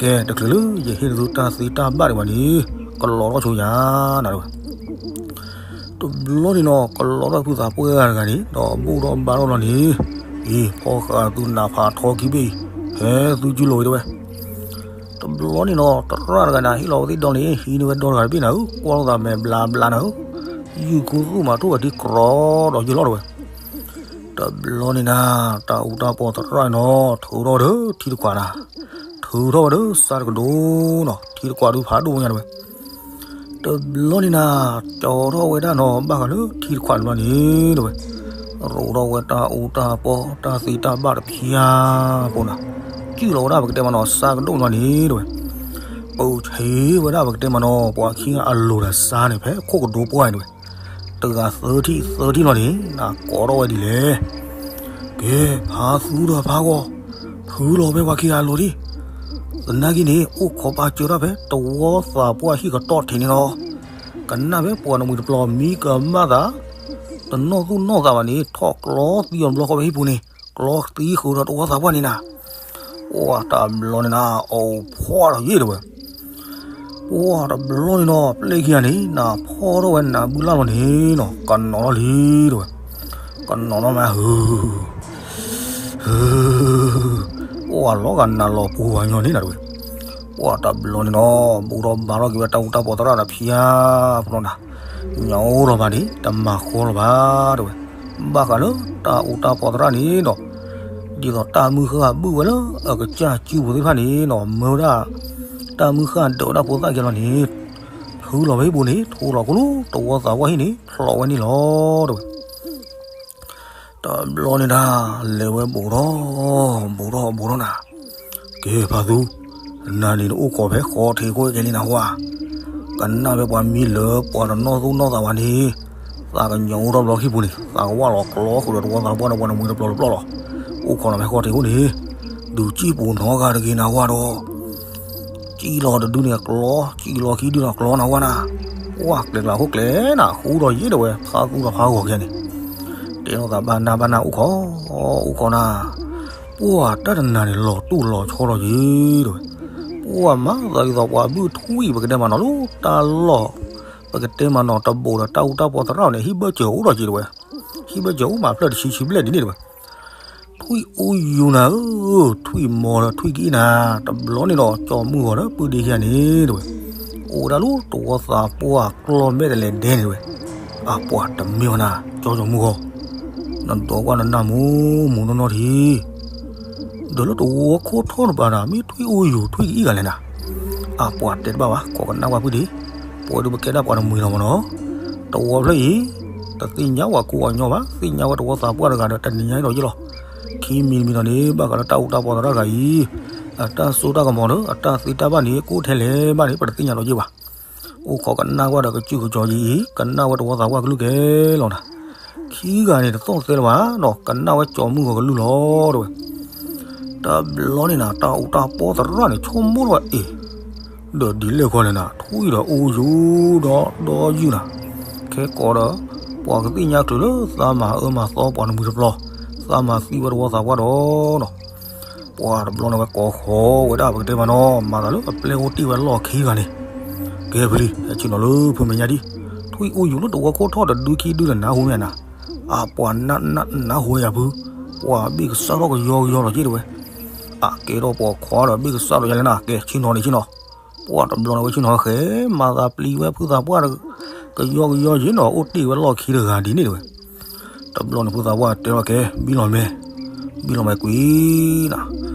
ကဲ တချုးလၢယဟ့ၣ်နသုတၢ်သ့တၢ်ဘၣ်ဒံးဘၣ်န့ၣ် ကလီၤထီၣ်ဆိယၤနၤတဲဝဲ. တဘျီန့ၣ်နီၤ ကလီၤထီၣ်ဖုသးပှၢ်တဂၤန့ၣ် ဒီးဘူၣ်ထီၣ်ဘါထီၣ်လီၤန့ၣ်, အံၤ ဖီဃာ်သုနၢ်ဖးထီခံဘ့ၣ်အံၤ ဟဲသုကၠူလိာ်ဝဲတဲဝဲ. တဘျီန့ၣ်နီၤ သရၣ်တဂၤန့ၣ် ဟ့ၣ်လီၤဝဲသ့ၣ်ဒီန့ၣ် ဟံးန့ၢ်ဝဲဒီတဂၤတဘ့ၣ်နၤဧၢ, ကွၢ်လိာ်သးမဲာ်ဘျးဘျးနၤဧၢ, ယုၢ်ခူသူၣ်မၤထူၣ်ဝဲဒ်ကြီဒီးယုၢ်လီၤတဲဝဲ. တဘျီန့ၣ်နၤ တၢ်အူတၢ်ပီသရၣ်န့ၣ်နီၤ ထုးထီၣ်ဝဲဒီးထံတခွးနၤ, ထုးထီၣ်ဝဲဒီးစၢ်တကဒိၣ်နီၤ, ထံတခွးဒုးဖးဒိၣ်ညါတဲဝဲ. တဘျီန့ၣ်နၤ ကၠီထီၣ်ဝဲဒၣ်နီၤ ဘၣ်ဃးလၢထံတခွးတဘျီန့ၣ်တဲဝဲ, ရိးထီၣ်ဝဲတၢ်အူတၢ်ပီ တၢ်သ့တၢ်ဘၣ်တဖၠါဖိနၤ, ကံၣ်လီၤဝဲဒၣ်ပကတဲမးနီၤ စၢ်ကဒိၣ်တဘျီန့ၣ်တဲဝဲ, ပူၤဆံးဝဲဒၣ်ပကတဲမးနီၤ ပှၤခံဂၤအလိၤဒီးစၢ်န့ၣ် ဖဲခိၣ်ကဒိပှၢ်န့ၣ်တဲဝဲ, တဂၤသၢထံၣ်သၢထံၣ်လီၤန့ၣ် နကိးထီၣ်ဝဲဒ်လဲၣ်. ကဲ ဖးသူဒီးဖးဂီၤ, ဖုလီၤဖဲပှၤခံဂၤအလိၤဒံး, သနာ်က့န့ၣ် အိၣ်ခိးပာ်စၢၤတၢ်ဖဲတဝီသးပှၢ်ဟံၣ်ကတီၢ်ထံးန့ၣ်လီၤ. ကနၣ်ဖဲပှၤတမှံၤတပျီၤမံကမၣ်သး, တနီၣ်သူၣ်နီၣ်သးဘၣ်န့ၣ် ထီၣ်ကျီသံအီၤတဘျီဃီဖဲဟံၣ်ပူၤန့ၣ်, ကျီသံဃုာ်ဒီးတဝီသးပှၢ်န့ၣ်နၤ. ပှၤတဘျီန့ၣ်နၤ အိၣ်ဖှီၣ်လီၤယ့ၣ်တဲဝဲ. ပှၤတဘျီန့ၣ်နီၤ ပျဲၢ်ခံဂၤန့ၣ် နၢ်ဖီၣ်ထီၣ်ဝဲနၢ်ဘုလၢ်လီၤန့ၣ်နီၤ ကနီၤထီၣ်လံတဲဝဲ, ကနီၤထီၣ်မး ပှၤလီၤဂာ်နၢ်လီၤပှီၤဝဲညီန့ၣ်နၤတဲဝဲ. ပှၤတဘျီန့ၣ်နီၤ ဘူၣ်ထီၣ်ဘါထီၣ်က့ၤဝဲတၢ်အူတၢ်ပီသရၣ်ဒီးဖၠါဖိနီၤ, ညီအိၣ်ထီၣ်ဘၣ်န့ၣ် တမၤဃီလီၤဘၣ်တဲဝဲ. ဘၣ်ဃးလၢတၢ်အူတၢ်ပီသရၣ်န့ၣ်နီၤ ဒ်သိးတၢ်မုၢ်ဃၢ်ဘုၣ်ဝဲလၢအကစၢ်စုပူၤသ့ၣ်တဖၣ်န့ၣ်နီၤ မၢဝဲဒၣ် တၢ်မုၢ်ဃၢ်ဒၢးဝဲဒၣ်ဖိသၣ်ကဲလီၤန့ၣ်, ထုးလီၤဝဲဟံၣ်ပူၤန့ၣ် ထိးလီၤကိၣ်လိ တဝီသးပှၢ်ဟံၣ်န့ၣ် ဖျိးဝဲန့ၣ်လီၤတဲဝဲ. တဘျီန့ၣ်ဒၣ် လဲၤဝဲဘူးထီၣ် ဘူးထီၣ်ဘူးထီၣ်နၤ, ကဲဖါသူ, နၤန့ၣ်နအိၣ်ခိးဖဲဃီထံးခိၣ်ကဲလံနဟါ, ကနၣ်ဖဲပှၤမံလၢပှၤတနီၣ်သူၣ်နီၣ်သးဝဲန့ၣ်, သးကညီၤအိၣ်ထီၣ်ဘျီခံပူၤန့ၣ် သးကဝၢ်လီၤကျီဃုာ်ဒီးတဝီသးပှၢ်ဒီးပှၤတမှံၤတပျီၤတပျီၤလီၤ. အိၣ်ခိးနၤဖဲဃီထံးခိၣ်န့ၣ်, ဒုးစံၣ်ပူၤနီတဂၤတဂ့ၤနဟါဒီး စံၣ်လီၤတဒုန့ၣ်ကျီ, စံၣ်လီၤခံဒုန့ၣ်ကျီနဝဲနၤ, ပှၢ်ကျဲၤကျါခိၣ်ကျဲၤနၤ ဃူဒီးယ့ၣ်တဲဝဲ ဖါသူဒီးဖါဂီၤကဲန့ၣ်, တဲလိာ်သးဘၣ်နၢ်ဘၣ်နၢ်အိၣ်ခိး, အိၣ်ခိးနၤ, ပှၢ်တၢ်တနၤန့ၣ်လီၤတူၢ်လီၤဆီဒီးယ့ၣ်တဲဝဲ, ပှၢ်မၤသးဒ်သိးပှၤဘုၣ်ထွံၣ်ပကတဲမးနီၤလၢတၢ်လီၢ်, ပကတဲမးနီၤတဘိးဒီးတၢ်အူတၢ်ပီသရၣ်န့ၣ် ဟံၣ်ဘၢၣ်စၢၤအိၣ်ဒီးယ့ၣ်တဲဝဲ, ဟံၣ်ဘၢၣ်စၢၤအိၣ်မးဖျၢၣ်တဆံဆံဘျဲၣ်ဒ်န့ၣ်တဲဝဲ ထွံၣ်အိၣ်ယူၤနၤဧၢ, ထွံၣ်မီၤဒီးထွံၣ်ကအံၣ်နၤ, တဘျီန့ၣ်ဒီး ကၠီၤမုၢ်ဂီၤဒီးပုၢ်ဒ့ခံဂၤန့ၣ်တဲဝဲ, အိၣ်ဝဲဒၣ်လၢတဝီသးပှၢ်ကျီၢ်မဲာ်တလဲၤဒဲန့ၣ်တဲဝဲ, အပှၤတမ့ၢ်ဝဲနၤ, ကၠီၤကၠီၤမုၢ်ဂီၤ, နဒိးကွၢ်နနၢ်မူမူနီၢ်နီၢ်ထံး, ဒီးလၢတဝီခိၣ်ထီၣ်တပၤနၤ မ့ၢ်ထွံၣ်အိၣ်ယူၤထွံၣ်ကအံၣ်ဂၤလဲၣ်နၤ, အပှၤတဲတဘၣ်ဘၣ် ခိးကနၣ်ကွၢ်ပုၢ်ဒ့, ပဝဲဒၣ်ပကဲဒၣ်ပှၤတမှံၤလီၤမးနီၤ, တဝီဖျၢၣ်အံၤ တသ့ၣ်ညါဝဲကူအီၤညီဘၣ်, သ့ၣ်ညါဝဲတဝီသးပှၢ်တဂၤဒီးတနံၤညါအံၤဒီးယ့ၣ်လီၤ. ခံမံၤတမံၤဒီးန့ၣ် ဘၣ်ဃးလၢတၢ်အူတၢ်ပီသရၣ်တဂၤအံၤ, အတၢ်စိတၢ်ကမီၤဒီး အတၢ်သ့တၢ်ဘၣ်န့ၣ် ကိၣ်ထဲလဲၣ်ဘၣ်န့ၣ် ပတသ့ၣ်ညါဒီးယ့ၣ်ဘၣ်. အိၣ်ခိးကနၣ်ကွၢ်ဒီးကစၢၢ်ကစီၤယံၤအံၤ ကနၣ်ဝဲတဝီသးပှၢ်ကလုၢ်ကဲလီၤနၤ. ခံဂၤန့ၣ်တသီၣ်တသဲလၢၤဘၣ်ဒီး ကနၣ်ဝဲကၠီၤမုၢ်ဂီၤကလုၢ်လီၤတဲဝဲ. တဘျီန့ၣ်နၤ တၢ်အူတၢ်ပီၢ်သရၣ်န့ၣ် ဆိကမိၣ်ထီၣ်အ့ၣ်, ဒီးဒ်လဲၣ်ခီန့ၣ်နၤ ထွံၣ်ဒီးအိၣ်ယူၤဒီးဒီယူၤနၤ, ခဲကိးဒီး ပှၤကသ့ၣ်ညါချုးလၢသးမၤအၢမၤသီပှၤတမှံၤတပျီၤ, သးမၤသံဝဲတဝီသးပှၢ်ဒီးနီၤ, ပှၤတဘျီန့ၣ်ဝဲကိးဃီၤဝဲဒၣ်ပကတဲမးနီၤ မၤသးလၢအပျဲၢ်အိၣ်တ့ၢ်ဝဲလီၢ်ခံဂၤန့ၣ်, ကဲဖုလံ ဟဲဆ့ၣ်နီၤလၢဖုမဲာ်ညါဒံး, ထွံၣ်အိၣ်ယူၤလၢတဝီခိၣ်ထီၣ်တဒုခံဒုဒီးနၢ်ဟူမ့ၢ်နၤ, အပှၤနၢ်နၢ်နၢ်ဟူဝဲယၤဖု, ပှၤဘ့ၣ်ကစၢ်ထီၣ်ကယီကယီလီၤက့တဝဲ, အကဲထီၣ်ပိာ်ခွါဒီးဘ့ၣ်ကစၢ်ထီၣ်ယၤလဲၣ်နၤ ကဲဆ့ၣ်နီၤန့ၣ်ဆ့ၣ်နီၤ, ပှၤတဘျီန့ၣ်ဝဲဆ့ၣ်နီၤဃဲ, မၤသးပျံၤဝဲဖုသးပှၢ် ကယီကယီယ့ၣ်နီၤ အိၣ်တ့ၢ်ဝဲလီၢ်ခံတဂၤဒ်န့ၣ်တဝဲ တဘျီန့ၣ်ဖုသးပှၢ်တဲလီၤကဲ ဘံလီၤမဲာ်, ဘံလီၤမဲာ်ကွံာ်နၤ,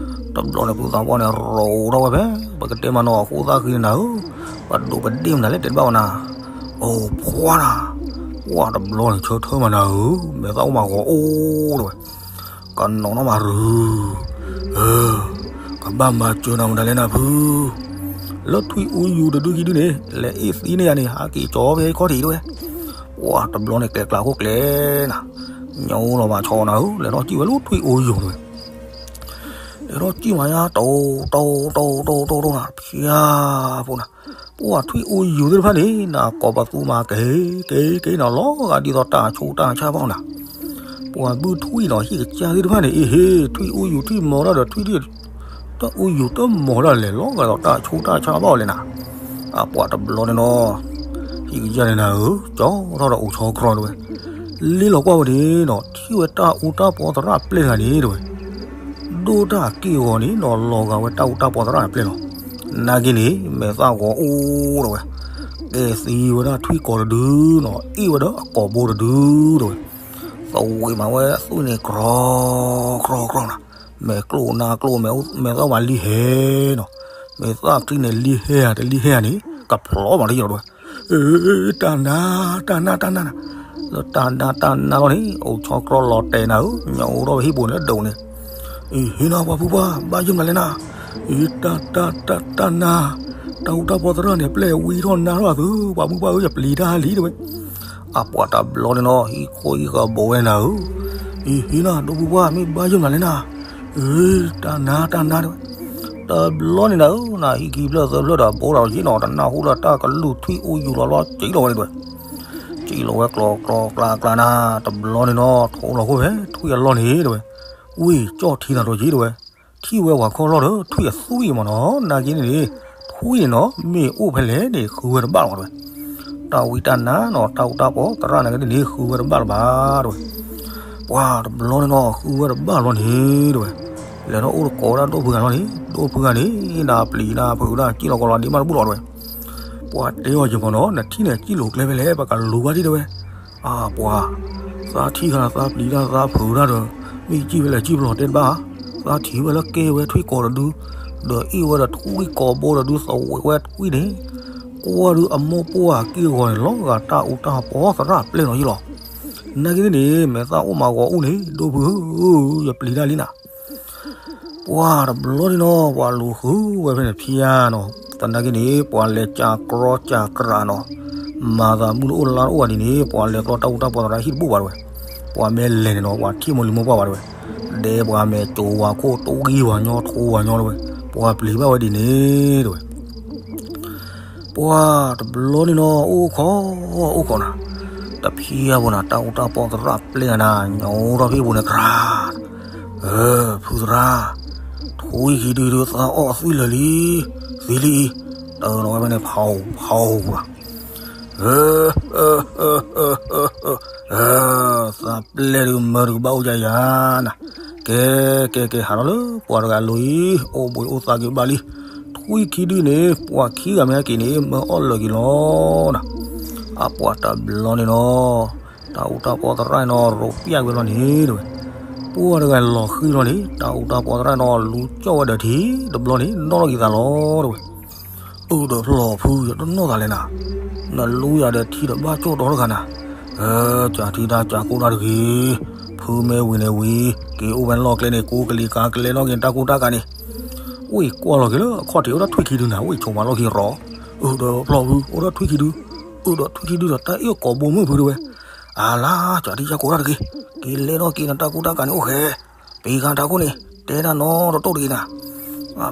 တဘျီန့ၣ်ဖုသးပှၢ်န့ၣ် ရိးထီၣ်ဝဲဖဲ ပကတဲမးနီၤ အဃိသၣ်ဃံန့ၣ်နၤဧၢ, ပဒိးပဒ့ၣ်မနုၤလဲၣ်တဲတဘၣ်ဝဲနၤ, အိၣ်ဖှါနၤ, ပှၤတဘျီန့ၣ်ဆၢထၢၣ်မးနၤဧၢ, မဲာ်သၣ်အိၣ်မးဂီၤအိၣ်တဝဲ, ကနီၤနီၣ်မးရူၤ, ကဘၣ်မၤစၢၤနၤမတၤလဲၣ်နၤဖု လၢထွံၣ်အိၣ်ယူၤတဒုခံဒုန့ၣ် လဲၤအ့ၣ်သံန့ၢ်ယၤန့ၣ် ဟးက့ၤကၠီဖဲခီၣ်ထံးတဝဲ, ပှၤတဘျီန့ၣ်ကျဲကျါခိၣ်ကျဲနၤ, ညီလီၤဘၣ်ဆီနၤဧၢ, လဲၤထီၣ်စံၣ်ဝဲလၢထွံၣ်အိၣ်ယူၤတဝဲ, လဲၤထီၣ်စံၣ်မးယါ တိၢ်တိၢ်တိၢ်တိၢ်တိၢ်နၤ ဖၠါဖိနၤ, ပှၤထွံၣ်အိၣ်ယူၤသ့ၣ်တဖၣ်န့ၣ် နၤကိးပသူမးက့ၤက့ၤက့ၤနီၤ လီၤဂာ်ဒ်သိးတၢ်ဆိတၢ်ဆါဘၣ်နၤ ပှၤဘုထွံၣ်နီၤ ဟံၣ်ကစၢ်သ့ၣ်တဖၣ်န့ၣ် အ့ဟ့ ထွံၣ်အိၣ်ယူၤ ထွံၣ်မီၤတၢ်ဒီးထွံၣ် တၢ်အိၣ်ယူၤတၢ်မီၤတၢ်လဲၣ် လီၤဂာ်ဒီးတၢ်ဆိတၢ်ဆါဘၣ်အီၤလဲၣ်နၤ, အပှၤတဘျီန့ၣ်နီၤ ဟံၣ်ကစၢ်န့ၣ်နၤဧၢ ကၠီထီၣ်ဒီးအိၣ်ဆီကြီတဝဲ, လ့လီၤကွၢ်ဝဲန့ၣ်နီၤ ထံၣ်ဝဲတၢ်အူတၢ်ပီသရၣ်ပျဲၢ်တဂၤန့ၣ်တဝဲ ဒိၣ်တၢ်က့ၢ်အဂီၤန့ၣ်နီၤ လီၤဂာ်ဝဲတၢ်အူတၢ်ပီသရၣ်န့ၣ်ပျဲၢ်လီၤ, နာ်က့န့ၣ် မဲာ်သၣ်ဂီၤအိၣ်တဝဲ, ကဲသံဝဲဒၣ်ထွံၣ်ကိးတဒုနီၤ အ့ၣ်ဝဲဒီးအကိာ်ဘိတဒုတဝဲ, သဝံးမးဝဲအသွံၣ်န့ၣ် ကြီကြီကြီနၤ, မဲာ်ကျိၣ်နါကျိၣ် မဲာ်သၣ်မးလံဟဲနီၤ, မဲာ်သၣ်ချံန့ၣ်လံဟဲဧါ တလံဟဲဧါန့ၣ် ကဖျီမးတယီၤတဝဲ, တၢ်နါ တၢ်နါ တၢ်နါနၤ, လၢတၢ်နါတၢ်နါလီၤန့ၣ် အိၣ်ဆီကြီလီၤတဲာ်နၤဧၢ, ညီအိၣ်ထီၣ်ဝဲဟံၣ်ပူၤန့ၣ်လၢဒိးန့ၣ်, အ့ဟ့နၤ ပှၤဖုပှၢ် ဘၣ်ယိၣ်မနုၤလဲၣ်နၤ, အ့ တၢ် တၢ် တၢ် တၢ်နါ, တၢ်အူတၢ်ပီသရၣ်န့ၣ် ပျဲၢ်ဝံထီၣ်နါထီၣ်အသု, ပှၤဖုပှၢ်ဧၢ ယပျံၤတၢ်လံတဝဲ, အပှၤတဘျီန့ၣ်နီၤ ဟံၣ်ခိၣ်ဟံၣ်ဃၢၤဘိးဝဲနၤဧၢ, အ့ဟ့နၤ ဒိၣ်ဖုပှၢ် မ့ၢ်ဘၣ်ယိၣ်မနုၤလဲၣ်နၤ, အ့ တၢ်နါ တၢ်နါတဝဲ, တဘျီန့ၣ်နၤဧၢ နၤဟံၣ်ခံဖျၢၣ်သၢဖျၢၣ်ဒီးဘိဒီးယ့ၣ်နီၤ တနၢ်ဟူလၢတၢ်ကလုၢ်ထွံၣ်အိၣ်ယူၤလီၤလီၤ စံၣ်လီၤဝဲန့ၣ်တဝဲ, စံၣ်လီၤဝဲကျီၤကျီၤကျါကျါနၤ, တဘျီန့ၣ်နီၤ ထိလီၤခိၣ်ဖဲထွံၣ်အလီၢ်န့ၣ်တဝဲ, ဝ့ၢ်ကၠီၣ်ထံနၤဒီးယ့ၣ်တဝဲ, ထံၣ်ဝဲပှၤခီၣ်လီၢ်ဒီးထွံၣ်အသွံၣ်မးနီၤ, နာ်က့န့ၣ် ထွံၣ်န့ၣ်နီၤ မ့ၢ်အိၣ်ဖဲလဲၣ်န့ၣ် ဃုဝဲတဘၣ်လီၤတဝဲ, တၢ်ဝံတၢ်နါနီၤ တၢ်အူတၢ်ပီသရၣ်နာ်က့န့ၣ် ဃုဝဲတဘၣ်လၢၤဘၣ်တဝဲ, ပှၤတဘျီန့ၣ်နီၤ ဃုဝဲတဘၣ်လီၤန့ၣ်တဝဲ, လဲၤထီၣ်အိၣ်တကိးဝဲဒၣ်ဒိၣ်ဖုဂၤလီၤန့ၣ် ဒိၣ်ဖုဂၤန့ၣ် နၤပျံၤနၤဖုးဒၣ်စံၣ်လီၤကီးလီၤဒ်မးတဘူၣ်လီၤတဝဲ, ပှၤတဲအီၤယမီၤနီၤ နထံၣ်န့ၣ်စံၣ်လိာ်ကျဲဖဲလဲၣ် ပကလူၤဘၣ်ဒံးတဝဲ, အပှၤ သးထံၣ်ဃာ်သးပျံၤတၢ်သးဖုးတၢ်ဒီး မ့ၢ်စံၣ်ဖဲလဲၣ်စံၣ်ဖဲလဲၣ်တဲတဘၣ်, သးထံၣ်ဝဲလၢကဲဝဲထွံၣ်ကိးတဒု, ဒီးအ့ၣ်ဝဲဒီးထွံၣ်ကိးဘိတဒု သဝံးဝဲထွံၣ်န့ၣ်, ကွၢ်ဒုအမိၢ်ပှၢ်က့ၢ်ဂီၤန့ၣ် လီၤဂာ်တၢ်အူတၢ်ပီသရၣ်ပျဲၢ်နီၤယ့ၣ်လီၤ, နာ်က့န့ၣ် မဲာ်သၣ်အိၣ်မးဂီၤအိၣ်န့ၣ် ဒိၣ်ဖုဧၢ, ယပျံၤတၢ်လံနၤ ပှၤတဘျီန့ၣ်နီၤ ပှၤလူၤဃုဝဲဖဲန့ၣ်ဖျါနီၤ, သနာ်က့န့ၣ် ပှၤလဲၤကၢ်ကြီကၢ်ကြးနီၤ, မၤသးမုၢ်တအိၣ်လါတအိၣ်ဘၣ်ဒ်န့ၣ် ပှၤလဲၤကျီတၢ်အူတၢ်ပီသရၣ်ဟံၣ်တဘူၣ်ဘၣ်တဝဲ, ပှၤမ့ၢ်လဲၤန့ၣ်နီၤ ပှၤထံၣ်မိၢ်လံၤမိၢ်ပှၢ်ဘၣ်တဝဲ, ဒဲပှၤမဲာ်ကၠိဝၤခိၣ်တဂံၢ်ဝၤညီထိဝၤညီတဝဲ, ပှၤပျံၤဘၣ်ဝဲဒ်န့ၣ်တဝဲ ပှၤတဘျီန့ၣ်နီၤ အိၣ်ခိး အိၣ်ခိးနၤ, တဖံးအပူၤနၤ တၢ်အူတၢ်ပီသရၣ်ပျဲၢ်နၤ ညီထီၣ်ဖံးပူၤန့ၣ်ကြၤ, အၢ ဖုသရၣ်, ထွံၣ်ခံဒုဒုးသးအီၣ်အသွံၣ်လၢာ်လံ, သံလံအံၤ, တၢ်လီၤဝဲဖဲန့ၣ် ဖးဖးဘၣ် သးပျဲၢ်ဒုးမၢဒုးကဘၣ်အိၣ်ယၤယၤနၤ, ကဲ ကဲ ကဲ ဟးထီၣ်လၢပှၤတဂၤအလိၤအံၤ အိၣ်ဘှံးအိၣ်သါက့ၤဘၣ်လံ, ထွံၣ်ခံဒုန့ၣ် ပှၤခံဂၤမ့ၢ်ဟဲက့ၤန့ၣ် မၢအီၣ်လၢာ်က့ၤလီၤနၤ, အပှၤတဘျီန့ၣ်နီၤ, တၢ်အူတၢ်ပီသရၣ်န့ၣ်နီၤ ရိးပျၢ်ကွံာ်လီၤန့ၣ်တဝဲ, ပှၤတဂၤလီၤဃံၤလီၤန့ၣ် တၢ်အူတၢ်ပီသရၣ်န့ၣ်နီၤ လူၤကၠီၣ်ဝဲဒီးထံ တဘျီန့ၣ် နီၣ်ထီၣ်က့ၤသးလီၤတဝဲ အိၣ်ဒီးဖျီၣ်ဖု ယတနီၣ်သးလဲၣ်နၤ, နလူယၤဒီးထံတဘၣ်ကၠီၣ်တီတဂၤနၤ, ကၢ်ထံတၢ်ကၢ်ကိၢ်တၢ်တဂ့ၤ, ဖုမ့ၢ်ဝံၤန့ၣ်ဝံၤ, က့ၤအိၣ်ဝဲလီၢ်ကျဲန့ၣ် ကိးကလံၤကၤကလဲနီၣ်က့ၤတၢ်ကိၢ်တၢ်ဂၤန့ၣ်, ဝ့ၢ်ကွၢ်လီၤက့ၤလၢအခီၣ်ထံးအိၣ်ဒီးထွံၣ်ခံဒုနၤ ဝ့ၢ်ဆိးမးလီၢ်ခံရီၤ, အိၣ်ဒီးဖျီၣ်ဖု အိၣ်ဒီးထွံၣ်ခံဒု, အိၣ်ဒီးထွံၣ်ခံဒုဒီးတၢ်အ့ၣ်ကိာ်ဘိမုၢ်ဖုတဝဲ, အလါ ကၢ်ထံကၢ်ကိၢ်တၢ်တဂ့ၤ, က့ၤလဲနီၣ်က့ၤနတၢ်ကိၢ်တၢ်ဂၤန့ၣ်အိၣ်ဃဲ, ပ့ၤဂၤတၢ်ကိၢ်န့ၣ် တဲတၢ်နီတတိၢ်တဂ့ၤနၤ.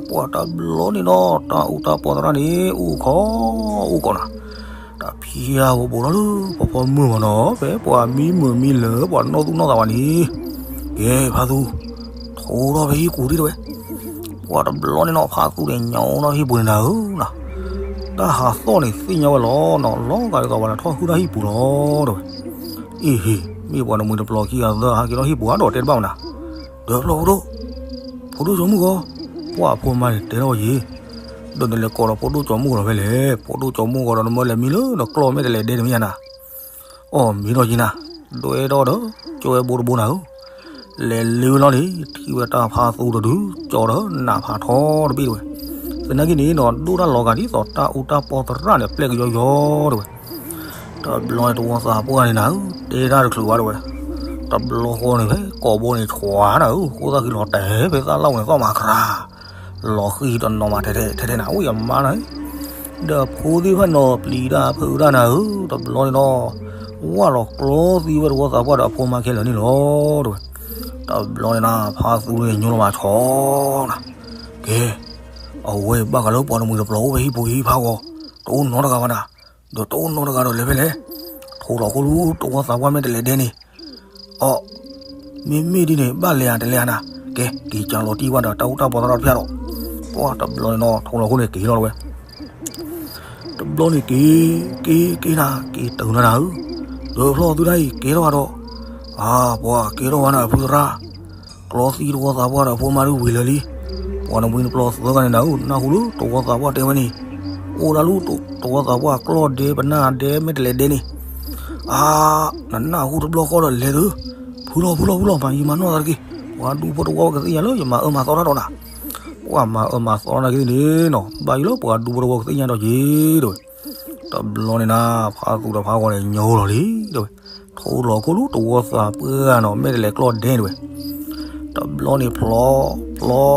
ပှၤတဘျီန့ၣ်ဒီး တၢ်အူတၢ်ပီသရၣ်န့ၣ် အိၣ်ခိးအိၣ်ခိးနၤ, တၢ်ဖံးယၤဝဲဘူးထီၣ်လၢပီၤဖီမုၢ်မးနီၤ, ဖဲပှၤမံမုာ်မံလၢာ် ပှၤနီၣ်သူၣ်နီၣ်သးဝဲန့ၣ်, ကဲဖါသူ, ထိးထီၣ်ဖဲဟံၣ်ပူၤဒံးတဲဝဲ. ပှၤတဘျီန့ၣ်နီၤ ဖါသူန့ၣ် ညါအိၣ်ထီၣ်ဟံၣ်ပူၤန့ၣ်နၤဧၢ, တၢ်ဟးသီၣ်န့ၣ်သ့ၣ်ညါဝဲလီၤနီၤ, လီၤဂာ်ဒ်သိးပှၤလဲၤထီၣ်ဟုၣ်တၢ်ဟံၣ်ပူၤလီၤတဲဝဲ. အ့ဟ့, မ့ၢ်ပှၤတမှံၤတပျီၤခံဂၤသၢဂၤဟဲက့ၤထီၣ်ဟံၣ်ပူၤဧါဒီးတဲတဘၣ်ဝဲနၤ. ဒီးဖျီၣ်ဖိဒိၣ်, ဖိဒိၣ်ကၠီမုၢ်ဂီၤ, ပှၤအဖိမါန့ၣ်တဲထီၣ်ယ့ၣ်, ဒီးနလဲၤကိးဒီးဖိဒိၣ်ကၠီမုၢ်ဂီၤဒီးဖဲလဲၣ်, ဖိဒိၣ်ကၠီမုၢ်ဂီၤဒီးနမၢလဲၤမံလၢနကျီၢ်မဲာ်တလဲၤဒဲန့ၣ်မ့ၢ်ယါနၤ. အီၣ် မ့ၢ်ထီၣ်က့ၤနၤ, ဒွဲထီၣ်ဒီး ကၠီဝဲဘိတဘိနၤဧၢ. လဲၤလ့ဝဲလီၤန့ၣ် ထံၣ်ဝဲတၢ်ဖါသူတဒု ကၠီဒီးနးဖးထီတဘ့ၣ်တဲဝဲ. သနာ်က့န့ၣ်နီၤ ဒိၣ်တၢ်လီၤဂာ်ဒ်သိးတၢ်အူတၢ်ပီသရၣ်န့ၣ် အပျဲၢ်ကယီယီတဲဝဲ. တဘျီန့ၣ်တဝီသးပှၢ်န့ၣ်နၤဧၢ, တဲတၢ်တချုးဘၣ်တဲဝဲ. တဘျီဃီန့ၣ်ဖဲကိးဘိန့ၣ် ဆွးနၤဧၢ, ဃိသၣ်ဃံလီၤတဲာ်ဖဲသၣ်လီၢ်ပူၤန့ၣ် သီၣ်မၤကြၤ လီၤဃံတနီၤမးထဲထဲထဲထဲနၤ, အိၣ်ယမါနၤ, ဒီးဖိသ့ၣ်တဖၣ်နီၤ ပျံၤတၢ်ဖုးတၢ်နၤဧၢ, တဘျီန့ၣ်ဒီး ဝၢ်လီၤကျီသံဝဲတဝီသးပှၢ်ဒီးအဖိမါခဲလၢာ်န့ၣ်လီၤတဲဝဲ. တဘျီန့ၣ်နၤ ဖါသူန့ၣ်ညိလီၤမးဆီနၤ, ကဲ, အဝဲဘၣ်ဃးလၢပှၤတမှံၤတပျီၤအိၣ်ဖဲဟံၣ်ပူၤဟံၣ်ဖးဂီၤ, တအိၣ်နီတဂၤဘၣ်နၤ, ဒီးတအိၣ်နီတဂၤဒီးလဲၤဖဲလဲၣ်, ထိးလီၤခိၣ်လူတဝီသးပှၢ်မဲာ်တလဲၤဒဲန့ၣ် အီၣ်, မ့မ့ၢ်ဒ်န့ၣ် ဘၣ်လဲၤဧါတလဲၤဧါနၤ, ကဲ က့ၤကၢလီၤတံၢ်ဘၣ်ဒီးတၢ်အူတၢ်ပီသရၣ်တဖၣ်ဒီး, ပှၤတဘျီန့ၣ်နီၤ ထိးလီၤခိၣ်န့ၣ်က့ၤလီၤတဲဝဲ. တဘျီန့ၣ်က့ၤ, က့ၤက့ၤနၤ က့ၤတုၤနၤနၤဧၢ, ဒီးဖျီၣ်သုတၢ်အံၤကဲထီၣ်ဘၣ်ဒီး, အါ ပှၤကဲထီၣ်ဘၣ်နၤဖုသရၣ်, ကျီသံတဝီသးပှၢ်ဒီးအဖိမါဒုးဝံၤလၢာ်လံ, ပှၤတမှံၤတပျီၤသၢဂၤန့ၣ်နၤဧၢ, နၢ်ဟူလၢတဝီသးပှၢ်တဲဝဲန့ၣ်, အိၣ်ဒၣ်လၢတဝီသးပှၢ်ကျီၢ်ဒဲပနၢ်ဒဲမဲာ်တလဲၤဒဲန့ၣ် အါ, နနၢ်ဟူတဘျီဃီဒီးလဲၤသု, ဖုလီၤဖုလီၤဖုလီၤ မၤယံာ်မၤနီၢ်သးတက့ၢ်, ပှၤဒူဖိတဝီကသ့ၣ်ညါလၢယမၤအၢမၤသီတၢ်ဒီးနၤ, ပှၤမၤအၢမၤသီနၤက့ၤန့ၣ်နီၤ ဘၣ်ယိၣ်လၢပှၤဒူဖိတဝီကသ့ၣ်ညါဒီးက့ၤတဲဝဲ. တဘျီန့ၣ်နၤ ဖါသူဒီးဖးဂီၤန့ၣ်ညိလီၤလံတဲဝဲ, ထိးလီၤခိၣ်လူတဝီသးပှၢ်နီၤ မဲာ်တလဲၤကျီၢ်ဒဲတဲဝဲ. တဘျီန့ၣ်ဖျီ, ဖျီ, ဖျီ, ဖျီ, ဖျီ,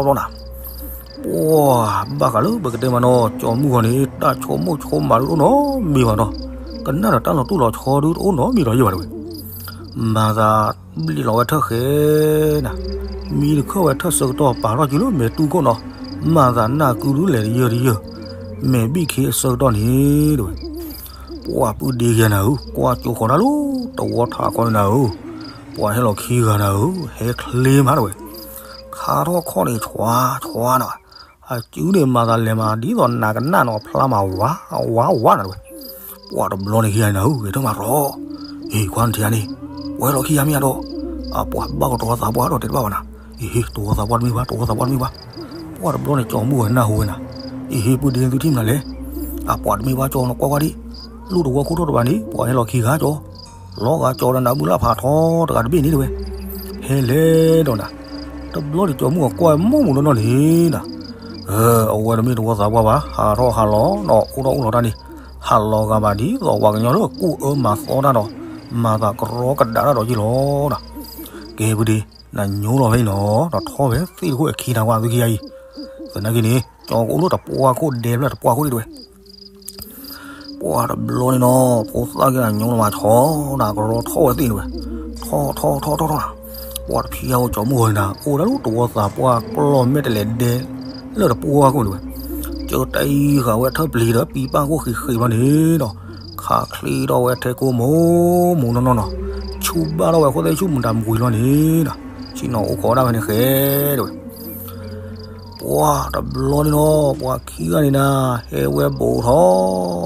ဖျီနၤ, ပှၤဘၣ်ဃးလၢပကတဲမးနီၤ ကၠီမုၢ်ဂီၤန့ၣ် တၢ်ဆိကမိၣ်ဆိကမးဒုတအိၣ်နီတမံၤဘၣ်နီၤ, ကနၣ်ဒီးတၢ်လီၤတိၢ်လီၤဆီဒုတအိၣ်နီတမံၤဒီးယဲၢ်ဘၣ်တဲဝဲ. မၤသးဘျ့ၣ်လီၤဝဲထၢၣ်ဃဲနၤ, မံတခၢၣ်ဝဲထၢၣ်ဆၢကတီၢ်ပာ်ထီၣ်က့ၤလၢမဲာ်တူၢ်ခိၣ်နီၤ, မၤသးနၢ်ကုဒုလဲၤတယၢၢ်တယၢၢ်, မဲာ်ဘံၣ်ခ့အဆၢကတီၢ်န့ၣ်တဲဝဲ. ပှၤပုၢ်ဒ့ယဲၢ်နၤဧၢ, ကွၢ်ကၠိဃီၤတၢ်လၢတဝီထးခီန့ၣ်နၤဧၢ, ပှၤဟဲလီၤခံဂၤနၤဧၢ, ဟဲချ့မးတဲဝဲ. ခါထီၣ်ခီၣ်န့ၣ် ဆွါ, ဆွါနၤ, အစုန့ၣ်မၤသးလဲၤမး ဒ်သိးနးကနၣ်နီၤ ဖျါမးဝါ, ဝါ, ဝါနၤတဲဝဲ. ပှၤတဘျီန့ၣ်ခံဂၤန့ၣ်နၤဧၢ, ဂဲၤထၢၣ်မးရီၤ, အ့ ကွၢ်နထံၣ်ဧါန့ၣ်, ပှၤဟဲလီၤခံဂၤမ့ၢ်ဧါဒီး, အပှၤဘၣ်ကတဝီသးပှၢ်ဒီးတဲတဘၣ်ဘၣ်နၤ, အ့ဟ့ တဝီသးပှၢ်တမ့ၢ်ဘၣ်, တဝီသးပှၢ်တမ့ၢ်ဘၣ်. ပှၤတဘျီန့ၣ်ကၠီမုၢ်ဂီၤနၢ်ဟူဝဲနၤ, အ့ဟ့ ပုၢ်ဒ့သုထံၣ်မနုၤလဲၣ်, အပှၤတမ့ၢ်ဘၣ်ကၠီနီၤ ကွၢ်ကွၢ်ဒံး, လူၢ်တဝီခိၣ်ထီၣ်တဘၣ်န့ၣ် ပှၤဟဲလီၤခံဂၤကၠီ လီၤဂာ်ကၠီဒီးနးဘုလၢ်ဖးထီတဂၤတဘ့ၣ်န့ၣ်တဲဝဲ. ဟဲလဲၣ်ဒီးနၤ, တဘျီန့ၣ်ကၠီမုၢ်ဂီၤကွၢ်မိၢ်မုၢ်နီၢ်နီၢ်န့ၣ်နၤ, အဝဲတမ့ၢ်တဝီသးပှၢ်ဘၣ်, ဟးထီၣ်ဟးလီၤနီၤ အိၣ်ထီၣ်အိၣ်လီၤတၢ်န့ၣ်, ဟးလီၤဂာ်ဘၣ်ဒ်သိးပှၤကညီလၢကူၣ်အၢမၤသီတၢ်ဒီး, မၤသးကရီကဒါတၢ်ဒီးယ့ၢ်လီၤနၤ. ကဲ ပုၢ်ဒ့, နညိလီၤဖဲအံၤနီၤ ဒီးထီၣ်ဖဲသ့ၣ်တခိၣ်အခံနၤကွၢ်သုခံဂၤအံၤ, သနာ်က့န့ၣ် ကၠီကအိၣ်လၢတပှၢ်ခိၣ်ဒဲဖျၢၣ်တပှၢ်ခိၣ်ဒံးတဲဝဲ. ပှၤတဘျီန့ၣ်နီၤ ဖိသၣ်က့ၤနၤညိလီၤမးဆီနၤ ကရီထီၣ်ဝဲသ့ၣ်န့ၣ်ဝဲ, ထီၣ်ထီၣ်ထီၣ်ထီၣ်ထီၣ်နၤ, ပှၤတဖံးယါအိၣ်ကၠီမုၢ်ဂီၤန့ၣ်နၤ အိၣ်ဒၣ်လၢတဝီသးပှၢ်ကျီၢ်မဲာ်တလဲၤဒဲလၢတပှၢ်ခိၣ်န့ၣ်ဝဲ, ကၢတအံၤဃာ်ဝဲထၢၣ်ပျံၤဒီးပံပၢ်ခိၣ်ဃံးဃံးဘျီန့ၣ်ဒီး, ခးချ့ထီၣ်ဝဲထဲကိမိၢ်မိၢ်နီၢ်နီၢ်နီၤ, ဆူၣ်ဘၣ်ထီၣ်ဝဲခိၣ်သ့ၣ်ဆူၣ်မတၤမကွံာ်လီၤန့ၣ်ဒီး, ဆ့ၣ်နီၤအိၣ်ခိးဒၣ်ဝဲန့ၣ်ဃဲတဲဝဲ. ပှၤတဘျီန့ၣ်နီၤ ပှၤခံဂၤန့ၣ်နၤ ဟဲဝဲဘူးထီၣ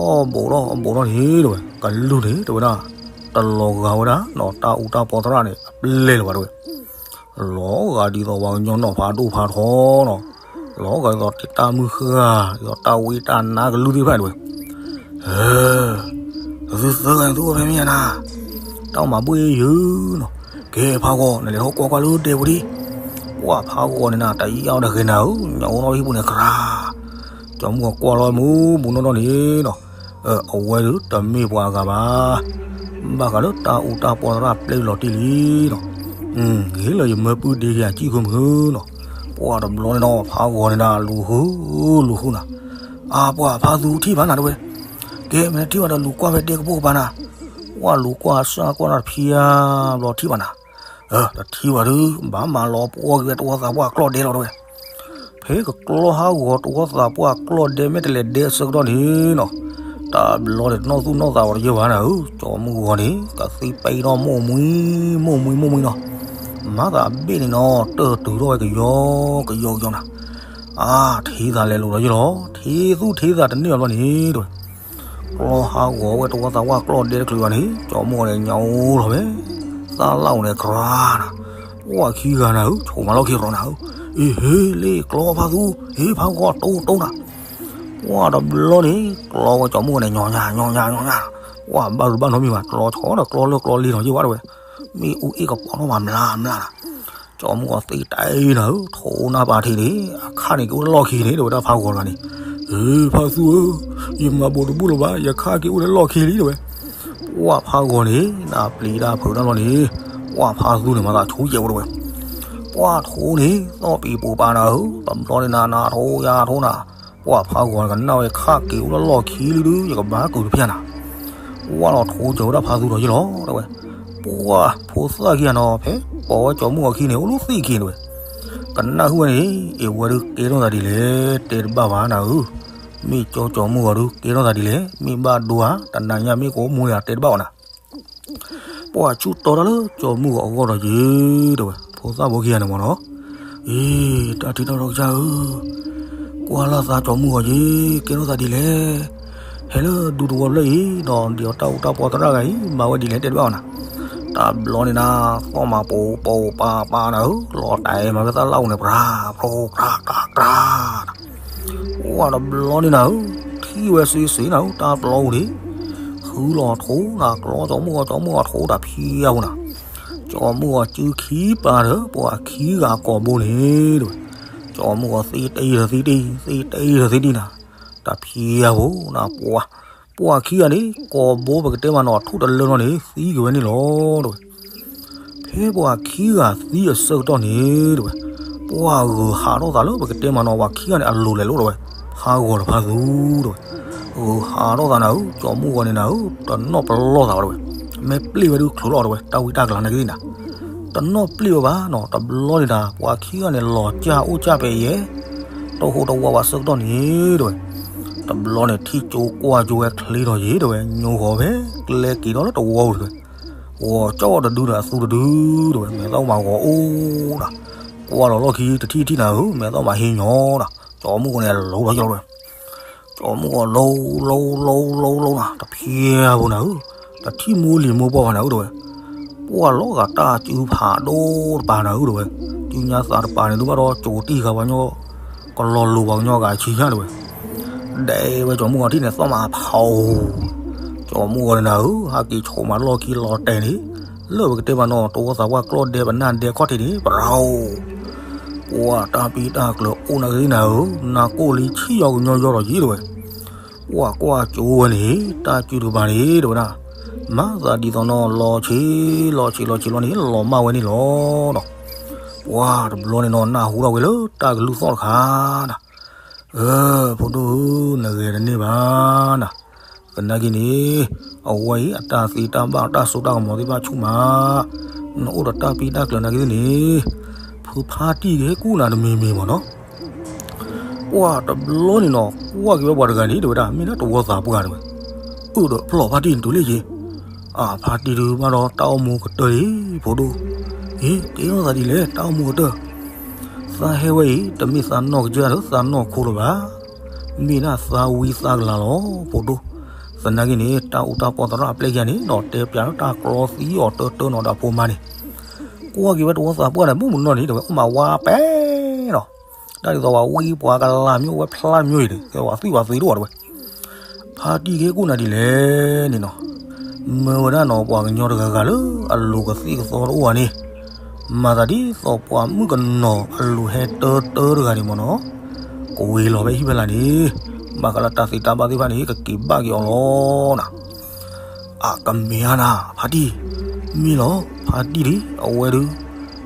်, ဘူးထီၣ်ဘူးထီၣ်န့ၣ်တဲဝဲ ကလုၢ်န့ၣ်တဲဝဲဒၣ်, တလီၤဂာ်ဝဲဒၣ်နီၤ တၢ်အူတၢ်ပီသရၣ်န့ၣ် အပျဲၢ်လၢၤဘၣ်တဲဝဲ, လီၤဂာ်ဒ်သိးပှၤကညီနီၢ်ဖးဒိၣ်ဖးထီနီၤ, လီၤဂာ်ဒ်သိးတၢ်မုၢ်ဃၢ်, ဒ်သိးတၢ်ဝံတၢ်နါကလုၢ်သ့ၣ်တဖၣ်န့ၣ်တဲဝဲ သုသၢဂၤန့ၣ်သုအိၣ်ဖဲမ့ၢ်ဧါနၤ, တၢ်အိၣ်မၤဘှ့ၣ်ယုၤနီၤ, ကဲဖးဂီၤ နလဲၤထီၣ်ကွၢ်ကွၢ်လၢဒဲပူၤဒံး, ပှၤဖးဂီၤန့ၣ်နၤ တယၢ်အီၤတဂ့ၤနၤဧၢ, ညၣ်အိၣ်ထီၣ်ဟံၣ်ပူၤန့ၣ်ကြၤ, ကၠီမုၢ်ဂီၤကွၢ်လီၤမူမူနီၢ်နီၢ်န့ၣ်နီၤ, အဝဲဒၣ်တမ့ၢ်ပှၤအဂၤဘၣ်, ဘၣ်ဃးလၢတၢ်အူတၢ်ပီသရၣ်ပျဲၢ်လီၤတံၢ်လံနီၤ, ဂ့ၤလၢယမၢပုၢ်ဒ့က့ၤအစံၣ်ဃုမုၢ်နီၤ, ပှၤတဘျီန့ၣ်နီၤ ဖးဂီၤန့ၣ်နၤ လူၤဃု လူၤဃုနၤ, အါပှၤဖးသူထံၣ်ဘၣ်နၤတဲဝဲ, ကဲမ့ၢ်ထံၣ်ဘၣ်ဒီးလူၤကွၢ်ဖဲဒဲကပိာ်ကပၤနၤ, ပှၤလူၤကွၢ်စၢ်ကွၢ်နၤတဖံးဧါ, ဘျီထံၣ်ဘၣ်နၤ, တထံၣ်ဘၣ်ဒုး ဘၣ်မၤလီၤပှီၢ်က့ၤဝဲတဝီသးပှၢ်ကျီၢ်ဒဲလီၤတဲဝဲ. ဖဲကကျီၢ်ဟးဂီၤတဝီသးပှၢ်ကျီၢ်ဒဲ မ့ၢ်တလဲၤဒဲအဆၢကတီၢ်န့ၣ်နီၤ, တၢ်ဘျီန့ၣ်တနီၣ်သူၣ်နီၣ်သးဝဲတယၢၢ်ဘၣ်နၤဧၢ, ကၠီမုၢ်ဂီၤန့ၣ် ကသံပ့ၤထီၣ်မိၢ်မှံ မိၢ်မှံမိၢ်မှံနီၤ, မၤသးအဘ့ၣ်န့ၣ်နီၤ တၢၢ်တုၤထီၣ်ဝဲကယီကယီကယီနၤ, အါ ထံၣ်သးလဲၤလိာ်ဒီးယဲလီၤ, ထံၣ်သူၣ်ထံၣ်သးတန့ၢ်အဘျီန့ၣ်တဲဝဲ ကျီၢ်ဟးဂီၤဝဲတဝီသးပှၢ်ကျီၢ်ဒဲတချုးဘၣ်န့ၣ် ကၠီမုၢ်ဂီၤန့ၣ် ညါအိၣ်လီၤဝဲ, သၣ်လၣ်အိၣ်န့ၣ်ကြၤနၤ, ပှၢ်ခံဂၤနၤဧၢ ဆိးမၤလီၢ်ခံရီနၤဧၢ, အ့ ဟ့လ့ၣ်ကျီဖါသူ, ဟ့ဖါဂီၤတိတိနၤ, ပှၢ်တဘျီန့ၣ် ကျီဝဲကၠီမုၢ်ဂီၤန့ၣ် ညီညါ ညီညါ ညီညါ, ပှၢ်ဘၣ်ရူဘၣ်နီတမံၤဘၣ် ကျီဆီဒီးကျီလၢကျီလံနီၤယဲဝဲတဲဝဲ, မ့ၣ်အူအ့ၣ်ကပီၤထီၣ်မးမျါမျါနၤ ကၠီမုၢ်ဂီၤသံတအံၤနၤဧၢ, ထိးနၢ်ပၤထံးန့ၣ် အခၣ်န့ၣ်က့ၤအိၣ်လၢလီၢ်ခံန့ၣ် တဲဝဲဒၣ်ဖါဂီၤတဂၤန့ၣ်, အ့ ဖါသူဧၢ, ယမၤဘိးတဘူၣ်လၢၤဘၣ် ယခၣ်က့ၤအိၣ်လၢလီၢ်ခံလံတဲဝဲ, ပှၢ်ဖါဂီၤန့ၣ် နပျံၤတၢ်ဖုးတၢ်လီၢ်န့ၣ်, ပှၢ်ဖါသူန့ၣ် မၤသးဆူယဲဝဲတဲဝဲ, ပှၢ်ထိးန့ၣ် သီၣ်ပံၤပူၤပာ်နၤဧၢ, တဘျီန့ၣ်နၤ နထိးယၤထိးနၤ, ပှၢ်ဖါဂီၤကနၣ်ဝဲခၣ်က့ၤအိၣ်လၢလီၢ်ခံလံဒုး ယကဘၣ်ကုာ်တဖျၢၣ်နၤ ဝဲလီၤထိးကၠီၤဝဲဒၣ်ဖါသူဒီးယဲလီၤတဲဝဲ, ပှၢ်ဖိသၣ်ခံဂၤနီၤ ဖဲပိာ်ဝဲကၠီမုၢ်ဂီၤခံန့ၣ် အိၣ်လၢသ့ၣ်ခံတဲဝဲ, ကနၣ်ဟုၣ်ဝဲန့ၣ် အ့ၣ်ဝဲဒုးကဲထီၣ်သးဒ်လဲၣ် တဲတဘၣ်ဘၣ်နၤဧၢ, မ့ၢ်ကၠီကၠီမုၢ်ဂီၤဒုးကဲထီၣ်သးဒ်လဲၣ် မ့ၢ်ဘၣ်ဒိဧါ တနၤညါမ့ၢ်ကအိၣ်မူဧါ တဲတဘၣ်ဘၣ်နၤ ပှၢ်ဆူၣ်တီတၢ်လၢကၠီမုၢ်ဂီၤအဂီၢ်ဒီးယဲတဲဝဲ, ဖိသၣ်ဖိခံဂၤန့ၣ်မ့ၢ်နီၤ, အ့ တၢ်ထံၣ်တၢ်ဒီကစၢ်ဧၢ, ကွၢ်လၢ်သးကၠီမုၢ်ဂီၤယဲ ကဲထီၣ်သးဒ်လဲၣ်, ဟဲလၢဒူသဝီဖျၢၣ်အံၤ ဒီးဒ်အီၤတၢ်အူတၢ်ပီသရၣ်ဂၤအံၤ မၤဝဲဒ်လဲၣ်တဲတဘၣ်ဘၣ်နၤ, တဘျီန့ၣ်နၤ သီၣ်မၤပိာ်ပိာ်ပၤပၤနၤဧၢ, လီၤတဲာ်မၤဝဲသၣ်လၣ်အိၣ်န့ၣ် ပြၤ ပြၤ ပြၤ ပြၤနၤ ပှၢ်တဘျီန့ၣ်နၤဧၢ, ထံၣ်ဝဲစ့စ့နၤဧၢ တၢ်ပျီပူၤန့ၣ်, ဃုလီၤထိးနၤ ကျီကၠီမုၢ်ဂီၤ ကၠီမုၢ်ဂီၤထိးတၢ်ဖံးအပူၤနၤ, ကၠီမုၢ်ဂီၤစုခံပၤဒီး ပှၢ်ခံဂၤကိာ်ဘိန့ၣ်တဲဝဲ, ကၠီမုၢ်ဂီၤသ့တ့ၢ်ဒီးသ့တ့ၢ် သ့တ့ၢ်ဒီးသ့တ့ၢ်နၤ, တၢ်ဖံးအပူၤနၤ ပှၢ် ပှၢ်ခံဂၤန့ၣ် ကိာ်ဘိပကတဲမးနီၤ ထူၣ်တလၢနီၤန့ၣ် သံက့ၤဝဲန့ၣ်လီၤတဲဝဲ ဖဲပှၢ်ခံဂၤသံအဆၢကတီၢ်န့ၣ်တဲဝဲ, ပှၢ်ဂုၤဟးထီၣ်သးလၢပကတဲမးနီၤ ပှၢ်ခံဂၤန့ၣ် အလိၤလဲၤလိၤတဲဝဲ, ဖးဂီၤဒီးဖးသူတဲဝဲ, ဂုၤဟးထီၣ်သးနၤဧၢ ကၠီမုၢ်ဂီၤန့ၣ်နၤဧၢ တနီၣ်ပလီၢ်သးဘၣ်တဲဝဲ, မ့ၢ်ပျ့ၢ်ဝဲဒုးချုးလီၤတဲဝဲ တၢ်ဝံတၢ်ကလၤနာ်က့သ့ၣ်နၤ, တနီၣ်ပျ့ၢ်ဝဲဘၣ်နီၤ တဘျီန့ၣ်တၢ် ပှၢ်ခံဂၤန့ၣ် လီၤကၢ်အိၣ်ကၢ်ပဲယဲ တဟိတဝးဝးဆၢကတီၢ်န့ၣ်တဲဝဲ, တဘျီန့ၣ် ထံၣ်ကၠိကွၢ်ကၠိဝဲချ့ထီၣ်ယဲတဲဝဲ ညိဂီၤဖဲကျဲက့ၤထီၣ်လၢတဝီပူၤတဲဝဲ, ဂီၤကၠီၣ်တဒုဒီးအသူတဒုတဲဝဲ မဲာ်သီၣ်မးဂီၤအိၣ်ဒီး, ကွၢ်လီၤလီၢ်ခံတထံၣ်တထံၣ်နၤဧၢ မဲာ်သီၣ်မးဟ့ညိဒီး ကၠီမုၢ်ဂီၤန့ၣ် လိၤဒီးယလီၤတဲဝဲ, ကၠီမုၢ်ဂီၤလိၤလိၤလိၤလိၤလိၤနၤ တဖျဲဖိနၤဧၢ, တထံၣ်မိၢ်လံၤမိၢ်ပှၢ်ဘၣ်နၤဧၢတဲဝဲ, ပှၢ်လီၤဂာ်တၢ်စုဖးဒိၣ်တပၤနၤဧၢတဲဝဲ, စုညါသးတပၤန့ၣ် ဒုးဘၣ်ဒီးကၠိတံၢ်ဃာ်ပှၤကညီ ကလီၤလိၤပှၤကညီဂၤဆံညါတဲဝဲ, ဒဲဝဲကၠီမုၢ်ဂီၤထံၣ်န့ၣ် သီၣ်မးဖးအိၣ်, ကၠီမုၢ်ဂီၤန့ၣ်နၤဧၢ ဟးက့ၤဆိးမးလီၢ်ခံလီၤတဲာ်န့ၣ်, လၢပကတဲမးနီၤ တဝီသးပှၢ်ကျီၢ်ဒဲပနၢ်ဒဲခီၣ်ထံးန့ၣ် ပရၤအိၣ် ပှၢ်တၢ်ပံတၢ်ကျၢၤအိၣ်နာ်က့သ့ၣ်နၤဧၢ, နၢ်ကိၣ်လံဆံၣ်ယီၤကညီယီၤဒီးယံၤတဲဝဲ, ပှၢ်ကွၢ်ကၠိဝဲန့ၣ် တၢ်စုတကပၤန့ၣ်တဲဝဲဒၣ်, မၤသးဒ်သိးနီၤ လီၤဆံးလီၤဆံးလီၤဆံးလီၤန့ၣ် လီၤမၢ်ဝဲန့ၣ်လီၤဒီး, ပှၢ်တဘျီန့ၣ်နီၤ နၢ်ဟူထီၣ်ဝဲလၢတၢ်ကလုၢ်သီၣ်တခါနၤ, အၢ ဖိဒိၣ်ဧၢ နဂဲၤတန့ၢ်ဘၣ်နၤ, သနာ်က့န့ၣ်, အဝဲအံၤအတၢ်သ့တၢ်ဘၣ်တၢ်စိတၢ်ကမီၤသ့ၣ်တဖၣ်ဆူၣ်မး, နအိၣ်ဒီးတၢ်ပံတၢ်ကျၢၤနာ်က့သ့ၣ်န့ၣ်, ဖုဖါတံၢ်ကဟဲကူၣ်နၤတမံၤမံၤမ့ၢ်နီၤ ပှၢ်တဘျီန့ၣ်နီၤ ကွၢ်က့ၤဝဲပှၤတဂၤန့ၣ် တဲဝဲဒၣ် မ့ၢ်ဒၣ်တဝီသးပှၢ်တဲဝဲ, အၢၣ်ဒီးဖျီၣ်ဖါတံၢ်န့ၣ်တုၤလံက့ၤ, အဖါတံၢ်ဒုးဘၣ်ဒီးတၢ်အိၣ်မူကတၢၢ်လံ, ဖိဒိၣ်, အ့ ကဲထီၣ်သးဒ်လဲၣ် တၢ်အိၣ်မူကတၢၢ်, သးဟဲဝဲအံၤ တမ့ၢ်သးနီၢ်ကစၢ်ဒီးသးနီၢ်ခိလၢၤဘၣ်, မ့ၢ်ဒၣ်သးဝံသးကလၤလီၤ ဖိဒိၣ်, သနာ်က့န့ၣ် တၢ်အူတၢ်ပီသရၣ်အပျဲၢ်ခံဂၤန့ၣ်နီၤ တဲပျးလၢတၢ်ကျီသံအီၤတၢတၢနီၤဒီးအဖိမါန့ၣ် ကွၢ်က့ၤဝဲတဝီသးပှၢ်န့ၣ် မုၢ်မနီၤန့ၣ် တဲဝဲအိၣ်မးဝါပဲနီၤ, တၢ်ဒ်သိးဝဲဝံပှၤကလၤမ့ၢ်အိၣ်ဝဲဖျါမ့ၢ်အံၤန့ၣ် တဲဝဲသံဝဲသံတအိၣ်တဲဝဲ, ဖါတံၢ်ကဟဲကူၣ်နၤဒ်လဲၣ်န့ၣ်နီၤ, မၢဝဲဒၣ်နီၤ ပှၤကညီတဂၤဂၤလၢအလိၤကသံၣ်ကသီတအိၣ်ဘၣ်န့ၣ်, မၤသးဒ်သိးပှၤမုၣ်ကနီၤအလိၤဟဲတၢတၢတဂၤန့ၣ်မ့ၢ်နီၤ, ကဝ့ၤလီၤဖဲဟံၣ်ဖဲလာ်န့ၣ်, ဘၣ်ဃးလၢတၢ်သ့တၢ်ဘၣ်သ့ၣ်တဖၣ်န့ၣ် ကက့ၤဘၣ်က့ၤအီၤလီၤနၤ အကမ့ၢ်ဧါနၤ ဖါတံၢ်, မ့ၢ်လီၤ ဖါတံၢ်လံ အဝဲဒုး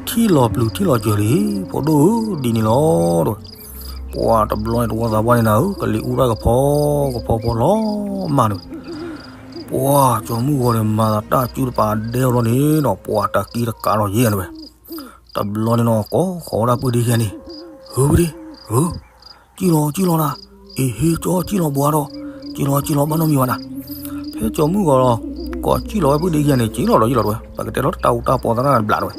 ထံၣ်လီၤပျုၤထံၣ်လီၤစၢၤလံ ဖိဒိၣ်ဧၢ ဒ်န့ၣ်လီၤတဲဝဲ, ပှၢ်တဘျီန့ၣ် တဝီသးပှၢ်န့ၣ်နၤဧၢ ကလံၤအူရၣ်ကဖီကဖီဖီလီၤမၢ်တဲဝဲ, ပှၢ် ပှၤကၠီၤမုၢ်ဂီၤန့ၣ် မၤသးတၢ်စုတပၤဒဲအလီၢ်န့ၣ်ဒီး ပှၤတၢ်က့တကးလီၤယဲၢ်တဲဝဲ. တဘျီန့ၣ်နီၤ ကိးဃီၤဝဲဒၣ်ပုၢ်ဒ့ခံဂၤန့ၣ်, ဟုပဒ့, ဟု, ကံၣ်လီၤကံၣ်လီၤနၤ, အ့ဟ့ကၠီကံၣ်လီၤဘှါဒီး, ကံၣ်လီၤကံၣ်လီၤဘၣ်နီတမံၤဘၣ်နၤ. ဖဲကၠီၤမုၢ်ဂီၤလီၤ ကိးကံၣ်လီၤဝဲပုၢ်ဒ့ခံဂၤန့ၣ် က့ၤလီၤဒီးယလီၤတဲဝဲ, ပကတဲလီၤတၢ်အူတၢ်ပီသရၣ်တဘျးတဲဝဲ.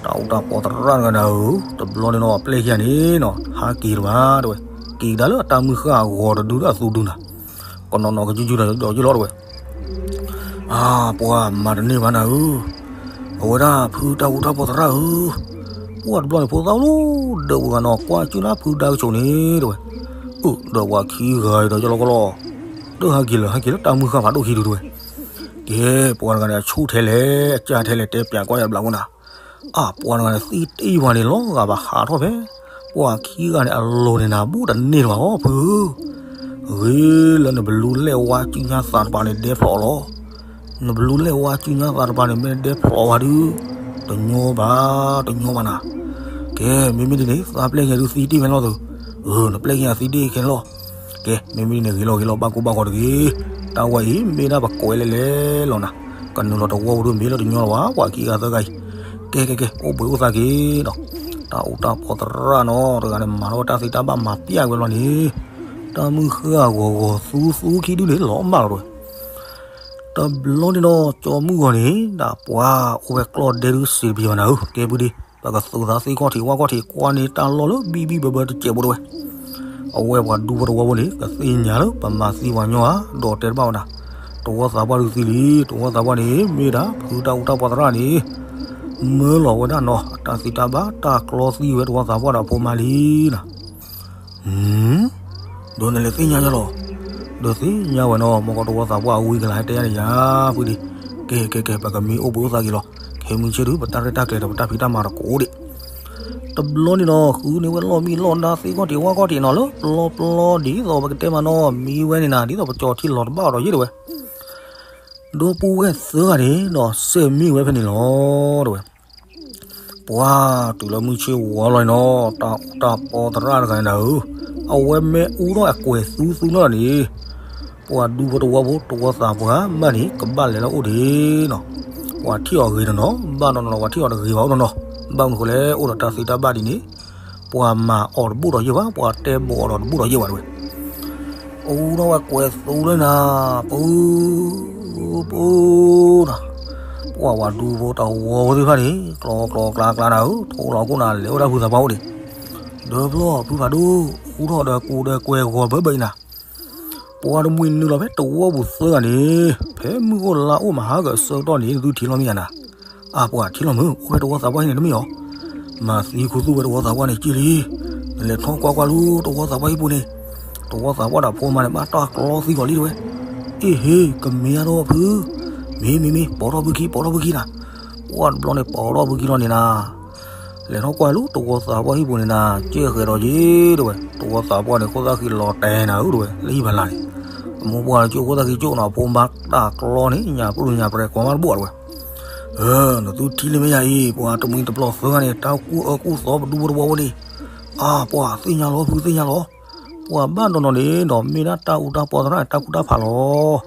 တၢ်အူတၢ်ပီသရၣ်တဂၤန့ၣ်ဧၢ, တဘျီန့ၣ်နီၤ ပျဲၢ်ခံဂၤန့ၣ်နီၤ ဟးက့ၤတဘၣ်တဲဝဲ, က့ၤကဒါလၢအတၢ်မုၢ်ဃၢ်အဂီၤတဒုလၢအသူဒုနၤ, ကနီၤနီၤကယုၢ်ယုၢ်ဒီးယလီၤတဲဝဲ. အါ ပှၤမၤတန့ၢ်ဘၣ်နၤဧၢ, အဝဲဒၣ်ဖုတၢ်အူတၢ်ပီသရၣ်ဧၢ, ပှၤတဘျီန့ၣ်ဖိသၣ်အိၣ်လီၤဒၢးပူၤဂၤနီၤ ကွၢ်ကၠူၣ်လၢဖုဒါကဆိးန့ၣ်တဲဝဲ. အိၣ်ဒီးပှၤခံဂၤဒီးယလီၤကလီၤ, ဒီးဟးက့ၤလၢဟးက့ၤလၢတၢ်မုၢ်ဃၢ်ဖးဒိၣ်ခံဒုတဲဝဲ. ကဲ ပှၤတဂၤန့ၣ် အဆူၣ်ထဲလဲၣ် အကၢ်ထဲလဲၣ် တဲပၠးကွၢ်ယဘျးဖိနၤ. အါ ပှၤတဂၤန့ၣ် သံတ့ၢ်ပှၤန့ၣ် လီၤဂာ်ဘၣ်ဟးထီၣ်ဖဲ ပှၤခံဂၤန့ၣ်အလိၤန့ၣ်နၤ ဘူးတန့ၢ်လၢၤဘၣ်အီၤဖုဧၢ, ဂ့ၤလၢနဘလူးလဲၣ်ဝါစုညါသးတပၤန့ၣ်ဒဲဖျိးလီၤ, နဘလူးလဲၣ်ဝါစုညါသးတပၤန့ၣ် မ့ၢ်ဒဲဖျိးဝဲဒုး, တညီဘၣ် တညီဘၣ်နၤ. ကဲ မ့မ့ၢ်ဒ်န့ၣ် သးပျဲၢ်ယဲဒုးသံတ့ၢ်ဝဲလီၤသု, အၢ နပျဲၢ်ယဲသံတ့ၢ်ခဲလီၤ. ကဲ မ့မ့ၢ်ဒ်န့ၣ် ဂ့ၤလီၤဂ့ၤလီၤ ဘၣ်ကိၢ်ဘၣ်ဂီၤတဂ့ၤ, တၢ်ဝဲအံၤ မ့ၢ်ဒၣ်ပကွဲးလဲၣ်လဲၣ်လီၤနၤ, ကနုာ်လီၤတဝီပူၤဒုးမ့ၢ်လၢတညီလီၤဘၣ် ပှၤခံဂၤသၢဂၤအံၤ. ကဲကဲကဲ အိၣ်ဘှံးအိၣ်သါက့ၤဒီး, တၢ်အူတၢ်ပီသရၣ်နီၤ တဂၤန့ၣ် မၤထီၣ်ဝဲတၢ်သံတၢ်ဘၣ်မၤပျဲၢ်ဝဲလီၤန့ၣ်, တၢ်မုၢ်ဃၢ်ဂီၤဂီၤသူသူခံဒုန့ၣ် လီၤမၢ်လီၤတဲဝဲ. တဘျီန့ၣ်ဒီး ကၠီမုၢ်ဂီၤန့ၣ် ဒၣ်ပှၤအိၣ်ဝဲကျီၢ်ဒဲဒုးစံးတပျံၤဘၣ်နၤဧၢ, ကဲပုၢ်ဒ့, ပကသူသးသ့ခီၣ်ထံးဝၣ်ခီၣ်ထံး ကွၢ်န့ၢ်တၢ်လီၢ်လၢဘံၣ်ဘံၣ်ဘၢဘၢတစဲးဖိတဲဝဲ. အဝဲပှၤဒူဖိတဝီဖိန့ၣ် ကသ့ၣ်ညါလၢပမၤသံပှၤညီဧါ, ဒီးတဲတဘၣ်ဝဲဒၣ်, တဝီသးပှၢ်ဒုးသံလံ, တဝီသးပှၢ်န့ၣ် မ့ၢ်ဒၣ်ဖုတၢ်အူတၢ်ပီသရၣ်န့ၣ် မၢလီၤဝဲဒၣ်နီၤ အတၢ်သံတၢ်ဘၣ်တၢ်ကျီသံဝဲတဝီသးပှၢ်ဒီးအဖိမါလံနၤ. ဒီးနလဲၤသ့ၣ်ညါယလီၤ, ဒီးသ့ၣ်ညါဝဲနီၤ မ့ၢ်ကီးတဝီသးပှၢ်အဝံကလၤဟဲတဲယါန့ၣ်ယါ, ပုၢ်ဒ့, ကဲကဲကဲ ပကမ့ၢ်အိၣ်ဘှံးအိၣ်သါက့ၤလီၤ, ခဲမုၢ်ဆ့ၣ်ဒုး ပတၢ်ရဲၣ်တၢ်ကျဲၤဒီးပတၢ်ဖံးတၢ်မၤတကိးဒံး. တဘျီန့ၣ်ဒီး ဃုန့ၢ်ဝဲလီၢ်မံလီၢ်ဒါသ့ခီၣ်ထံးဝၣ်ခီၣ်ထံးနီၤလၢပျီပျီဒ်သိးပကတဲမးနီၤ မံဝဲန့ၣ်နၤ ဒ်သိးပကၠီၤထံလီၤတဘၣ်အီၤဒီးယဲၢ်တဲဝဲ. ဒီပုၢ်ဝဲၢ်သၢဂၤန့ၣ်ဒီး စဲးမံဝဲဖဲန့ၣ်လီၤတဲဝဲ. ပှၤတုၤလၢမုၢ်ဆ့ၣ်ဝါလီၤနီၤ တၢ်အူတၢ်ပီသရၣ်တဂၤန့ၣ်နၤဧၢ, အဝဲမ့ၢ်အူထီၣ်အကွဲၤသူသူနီၤန့ၣ်, ပှၤဒူဖိတဝီဖိ တဝီသးပှၢ်ဘၣ်န့ၣ် ကဘၣ်လဲၤလၢအအိၣ်ဒံးနီၤ, ပှၤထံၣ်အီၤဂ့ၤနီၤနီၤ ဘၣ်နီၤနီၤ ပှၤထံၣ်အီၤတဂ့ၤဘၣ်အိၣ်နီၤနီၤ, ဘၣ်မနုၤဃိလဲၣ် အိၣ်ဒီးတၢ်သံတၢ်ဘၣ်ဒ်န့ၣ် ပှၤမၤအီၤတဘူၣ်ဒီးယဲၢ်ဘၣ် ပှၤတဲဘိးအီၤဒီးတဘူၣ်ဒီးယဲၢ်ဘၣ်တဲဝဲ. အူထီၣ်ဝဲကွဲၤသူလၢနၤ, ပူၤ, ပူၤ, ပူၤ, ပှၤဝၤဒူဖိတဝီဖိသ့ၣ်တဖၣ်န့ၣ် ကျီကျီကျါကျါနၤဧၢ, ထိလီၤခိၣ်နၤ လဲၤအိၣ်ဒၣ်ဖုသးပှၢ်အိၣ်ဒံး, ဒီးဖျီဖုဖးဒိၣ်, အူထီၣ်ဒီးကူဒီးကွဲၤဂီၤဘၢဘၢအံၤနၤ, ပှၤတမှံၤနုာ်လီၤဖဲတဝီပူၤသၢဂၤန့ၣ်, ဖဲမုၢ်အိၣ်လါအိၣ်မဟါကဆၢကတီၢ်န့ၣ် နသုထံၣ်လီၤမ့ၢ်ယါနၤ, အါပှၤထံၣ်လီၤမုၢ် အိၣ်ဖဲတဝီသးပှၢ်ဟံၣ်န့ၣ်တမ့ၢ်အီၤ, မၤသံခူသူၣ်ဝဲတဝီသးပှၢ်န့ၣ်က့ၢ်လံ, နလဲၤထီၣ်ကွၢ်ကွၢ်လၢတဝီသးပှၢ်ဟံၣ်ပူၤန့ၣ်, တဝီသးပှၢ်ဒီးဖိမါန့ၣ် ဘၣ်တၢ်ကျီသံဂီၤလံတဲဝဲ, အ့ဟ့ ကမ့ၢ်အါထီၣ်ဖု, မ့ၢ်မ့ၢ်မ့ၢ် ပိာ်ထီၣ်ဖုခံ ပိာ်ထီၣ်ဖုခံနၤ, ပှၤတဘျီန့ၣ်ပိာ်ထီၣ်ဖုခံလီၤန့ၣ်နၤ လဲၤထီၣ်ကွၢ်လၢတဝီသးပှၢ်ဟံၣ်ပူၤန့ၣ်နၤ, ကဲဃဲၤဒီးက့ၤတဲဝဲ, တဝီသးပှၢ်န့ၣ် ခိၣ်သၣ်ဃံလီၤတဲာ်နၤဧၢတဲဝဲ, လၢဟံၣ်ဖးလာ်န့ၣ်, အမိၢ်ပှၢ်လၢကၠိခိၣ်သၣ်ဃံကၠိနီၤ ဖိမါတၢ်ကျီန့ၣ် ညၣ်ပူၤညၣ်ပြဲၤကွၢ်မးတဘိၣ်တဲဝဲ, နသုထံၣ်လံမ့ၢ်ယါအံၤ ပှၤတမှံၤတပျီၢ်သၢဂၤန့ၣ် တၢ်ကူၣ်အၢကူၣ်သီပဒူဖိတဝီဖိန့ၣ်, အါပှၤသ့ၣ်ညါလီၤ ဖုသ့ၣ်ညါလီၤ, ပှၤဘၣ်နီၤနီၤန့ၣ်ဒီး မ့ၢ်ဒၣ်တၢ်အူတၢ်ပီသရၣ်န့ၣ် တၢ်ကူၣ်တၢ်ဖးလီၤ.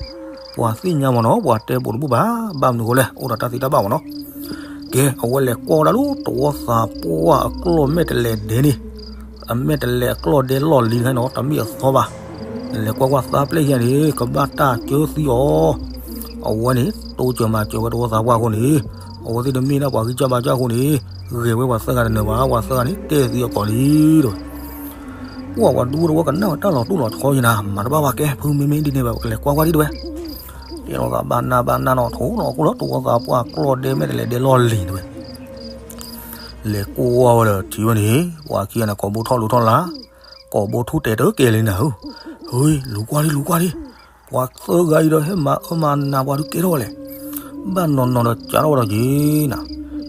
ပှၤသ့ၣ်ညါမးနီၤ ပှၤတဲဘိးတဘူၣ်ဘၣ်, ဘၣ်မနုၤဃိလဲၣ် အိၣ်ဒီးတၢ်သံတၢ်ဘၣ်မးနီၤ. ကဲ အဝဲလဲၤကွၢ်ဝဲဒၣ်လၢတဝီသးပှၢ်အကျီၢ်မဲာ်တလဲၤဒဲန့ၣ်, အမဲာ်တလဲၤအကျီၢ်ဒဲလီၢ်လံၤတခါနီၤ တမ့ၢ်အသီဘၣ်. လဲၤကွၢ်ကွၢ်သးပျဲၢ်ခံဂၤန့ၣ် ကဘၣ်တၢ်ကၢသံအီၤ, အဝဲန့ၣ် တိစၢၤမၤစၢၤဝဲတဝီသးပှၢ်အဃိန့ၣ်, အဝဲသ့ၣ်တမ့ၢ်ဒၣ်ပှၤဂံၢ်စၢ်ဘါစၢ်အဃိန့ၣ်, ဂဲၤဝဲပှၤသၢဂၤတနၢၤဘၣ် ပှၤသၢဂၤန့ၣ် တဲသံအီၤကိးလံတဲဝဲ. ပှၤဝၤဒူဖိတဝီကနၣ်ဝဲတၢ်လီၤတိၢ်လီၤဆီယံၤနၤ မၤတဘၣ်ဘၣ်ကဲ ဖုမ့မ့ၢ်ဒ်န့ၣ်ဘၣ် ပကလဲၤကွၢ်ကွၢ်ဒံးတဲဝဲ. တဲလီၤသးဘၣ်နၢ်ဘၣ်နၢ်နီၤ ထိၣ်လီၤခိၣ်လၢတဝီသးပှၢ်ကျီၢ်ဒဲမဲာ်တလဲၤဒဲလီၢ်လံၤတဲဝဲ. လဲၤကွၢ်ဝဲဒီးထံၣ်ဝဲန့ၣ် ပှၤခံဂၤန့ၣ် ကိာ်ဘိထီၣ်လူၤထီၣ်လၢ်, ကိာ်ဘိထူၣ်တဲာ်တကဲလံနၤဧၢ. ဟူ, လူၤကွၢ်ဒံး လူၤကွၢ်ဒံး, ပှၤသၢဂၤအံၤဒီးဟဲမၤအၢမၤနးပှၤဒုးကဲထီၣ်ဝဲလဲၣ်. ဘၣ်နီၤနီၤဒီးကးထီၣ်ဝဲဒီးက့ၤနၤ,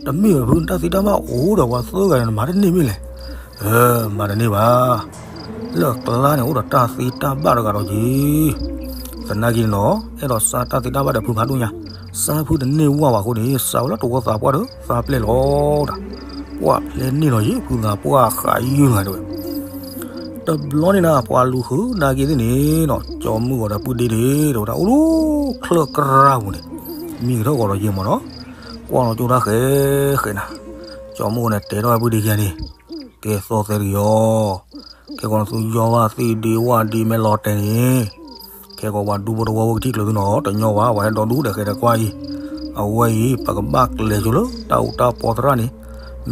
တမ့ၢ်ဝဲဖုတၢ်သံတၢ်ဘၣ်အိၣ်ဒီးပှၤသၢဂၤန့ၣ် နမၤတန့ၢ်မ့ၢ်လဲၣ်. အၢ, မၤတန့ၢ်ဘၣ်. လၢအကျါန့ၣ်အိၣ်ဒီးတၢ်သံတၢ်ဘၣ်တဂၤဒီးက့ၤ သနာ်က့န့ၣ်နီၤ အဲၣ်ဒိးစၢ်တၢ်သံတၢ်ဘၣ်ဒီးဖုဖးဒိၣ်ညါ, စၢ်ဖုတန့ၢ်ဝၣ်ဘၣ်အဃိန့ၣ် စၢ်ဝဲလၢတဝီသးပှၢ်ဒီးသးပျဲၢ်လီၤ. ပှၢ်ဖျဲးန့ၢ်လီၤယံၤ ဖုသးပှၢ်ဃးယုၢ်ဂၤတဲဝဲ. တဘျီန့ၣ်နၤ ပှၤလူၤဃုာ်နာ်က့သ့ၣ်န့ၣ်နီၤ ကၠီမုၢ်ဂီၤဒီးပုၢ်ဒ့ဒီး တဝဲဒၣ်အိၣ်လၢချၢၣ်ကြၢးပူၤန့ၣ် မံကထီၣ်ဂီၤဒီးယဲမ့ၢ်နီၤ ကွၢ်လီၤကၠိတၢ်ဃဲဃဲနၤ ကၠီမုၢ်ဂီၤန့ၣ် တဲထီၣ်ဝဲပုၢ်ဒ့ခံဂၤန့ၣ် ကဲသီသဲတက့ၢ်အီၤ ခဲကီးနသုယီၢ်ဘၣ်သ့ၣ်ဒ့ဝၣ်ဒ့မဲလီၤတဲာ်န့ၣ် ခဲကီးပှၤဒူဖိတဝီဖိကထံၣ်ကျၢၤသုနီၤ တညီဘၣ် ပှၤဟဲဒီဒူၣ်ဒီးဃဲဒီးကွၢ်အံၤ အဝဲအံၤ ပကဘၣ်ကျဲၤကၠိလၢတၢ်အူတၢ်ပီသရၣ်န့ၣ်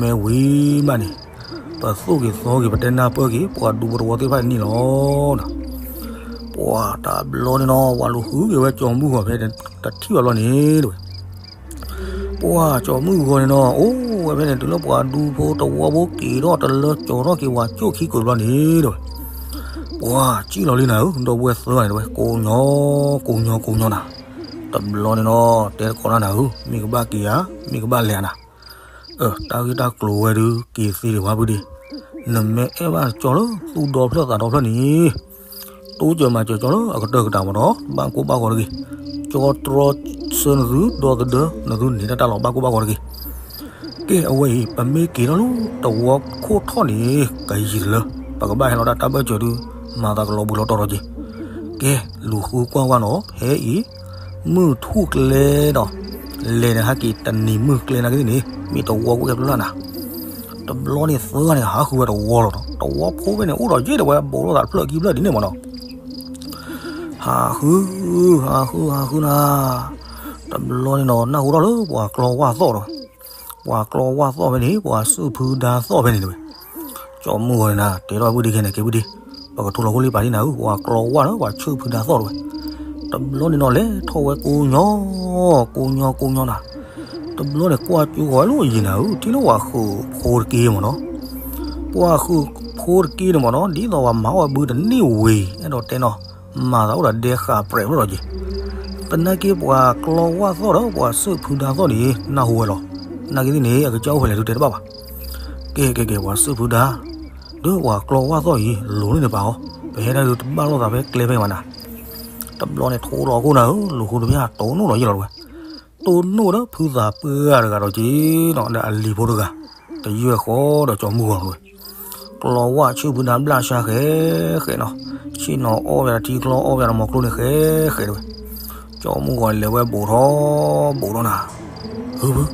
မ့ၢ်ဝံၤမးန့ၣ် ပသိၣ်က့ၤသီက့ၤ ပတဲနၢ်ပၢၢ်က့ၤ ပှၤဒူဖိတဝီသ့ၣ်တဖၣ်န့ၣ်လီၤ. ပှၤတဘျီန့ၣ်နီၤ ပှၤလူၤဃုာ်က့ၤဝဲကၠီမုၢ်ဂီၤဖဲတထံၣ်ဘၣ်ဘျီန့ၣ်တဝဲ ပှၤကၠီမုၢ်ဂီၤန့ၣ်နီၤ အိၣ်ဝဲဖဲန့ၣ် တုၤလၢပှၤဒူဖိတဝီဖိက့ၤထီၣ်တလၢကၠီၤထီၣ်က့ၤပှၤကၠိၣ်ခံကိးဘျီန့ၣ်တဝဲ ပှၤစံၣ်လီၤလံနၤဧၢ ဒီပုၢ်ဝဲၢ်သၢဂၤန့ၣ်တဝဲ ကိးညီ ကိးညီကိးညီနၤ တဘျီန့ၣ်နီၤ တဲသကိးတၢ်နၤဧၢ မ့ၢ်ကဘၣ်က့ၤဧါ မ့ၢ်ကဘၣ်လဲၤဧါနၤ အၢ တၢ်ဂ့ၢ်တၢ်ကျိၤဝဲဒုး က့ၤသ့ဒံးဝဲပုၢ်ဒ့ နမ့ၢ်အဲၣ်ဘၣ်ကၠီလၢသူၣ်ဒီဖျၢၣ်သးဒီဖျၢၣ်န့ၣ် တိစၢၤမၤစၢၤကၠီလၢအကတၢၢ်ကတၢၢ်မ့ၢ်နီၤ ဘၣ်ကိၢ်ဘၣ်ဂီၤတဂ့ၤ ကၠီတြီဆၢနသုဒီသဒၢ နသုန့ၢ်တၢ်တၢ်လီၤဘၣ်ကိၢ်ဘၣ်ဂီၤတဂ့ၤ ကဲအဝဲအံၤ ပမ့ၢ်က့ၤထီၣ်လၢတဝီခိၣ်ထီၣ်န့ၣ် ကယံာ်တလၢ ပကဘၣ်ဟဲလီၤတၢ်တၢ်ဘၢၣ်စၢၤဒုး မၤသးကလီၤဘှံးလီၤတီၤဒီးက့ၤ ကဲ လူၤဃုကွၢ်ဝဲနီၤ ဖဲအံၤ မုၢ်ထူၣ်ကျဲဒီး လဲၤန့ၣ်ဟဲက့ၤတနံၤမုၢ်ကျဲနာ်က့သ့ၣ်န့ၣ် မ့ၢ်တဝီကိၣ်ကဲဖျၢၣ်နၤ တဘျီန့ၣ်သၢဂၤန့ၣ် ဟးဃုဝဲတဝီလီၤနီၤ တဝီဖိဖဲန့ၣ် အိၣ်ဒီးယဲၢ်တဝဲ ဘူးလိာ်သးတဖျၢၣ်ခံဖျၢၣ်ဒ်န့ၣ်မ့ၢ်နီၤ ဟးဃု ဟးဃု ဟးဃုနၤ တဘျီန့ၣ်နီၤ နၢ်ဟူထီၣ်လၢပှၤကျီဝၢ်သီၣ်တဝဲ ပှၤကျီဝၢ်သီၣ်ဖဲန့ၣ် ပှၤဆူၣ်ဖုဒါသီၣ်ဖဲန့ၣ်တဝဲ ကၠီမုၢ်ဂီၤန့ၣ်နၤ တဲထီၣ်ပုၢ်ဒ့ခဲန့ၣ် ကဲပုၢ်ဒ့ ပကထိလီၤခိၣ်လံပာ်ဒံနၤဧၢ ပှၤကျီဝၢ်ဒီးပှၤဆူၣ်ဖုဒါသီၣ်တဝဲ တဘျီန့ၣ်နီၤ လဲၤထီၣ်ဝဲကိးညီ ကိးညီကိးညီနၤ တဘျီန့ၣ် ကွၢ်ကၠိဂီၤဝဲလၢအယံၤနၤဧၢ ထံၣ်လၢပှၤဃုာ်ဖိတက့ၢ်မ့ၢ်နီၤ ပှၤဃုာ်ဖိတက့ၢ်န့ၣ်မ့ၢ်နီၤ ဒ်သိးပှၤမၤအီၣ်ဝဲဘုတန့ၢ်ဝံၤ အဲၣ်ဒိးတဲနီၤ မၤသးအိၣ်ဒီးဒဲဃာ်ပြဲးဖျၢၣ်ဒီးက့ၤ သနာ်က့ပှၤကျီဝၢ်သီၣ်ဒီးပှၤဆူၣ်ဖုဒါသီၣ်န့ၣ် နၢ်ဟူဝဲလီၤ နာ်က့သ့ၣ်န့ၣ် အကစၢ်အိၣ်ဖဲလဲၣ်ဒုးတဲတဘၣ်ဘၣ် ကဲကဲကဲ ပှၤဆူၣ်ဖုဒါ ဒီးပှၤကျီဝၢ်သီၣ်အံၤ လိၤန့ၢ်န့ၣ်ပာ်အီၤ ပဟဲဒၣ်ဒုးတဘၣ်လိာ်သးဖဲကျဲဖဲအံၤဘၣ်နၤ တဘျီန့ၣ်ထိလီၤခိၣ်နၤဧၢ လူၤဃုာ်တဘျီ တိၢ်နီၣ်လီၤယ့ၢ်လီၤတဝဲ တိၢ်နီၣ်ဒီးဖုသးပှၢ်တဂၤဒီးက့ၤနီၤ ဒီးအလံၤဖိတဂၤ တယွဲၢ်ဃီဒီးကၠီမုၢ်ဂီၤတဝဲ ကျီဝၢ်ဆူၣ်ဖုဒါဘျၣ်ဆါဃဲဃဲနီၤ ဆ့ၣ်နီၤအီၣ်ဝဲဒီးထံချီအီၣ်ဝဲဒီးမီၤကျိန့ၣ်ဃဲဃဲတဝဲ ကၠီမုၢ်ဂီၤလဲၤဝဲဘူးထီၣ်ဘူးထီၣ်နၤ ဟုဖု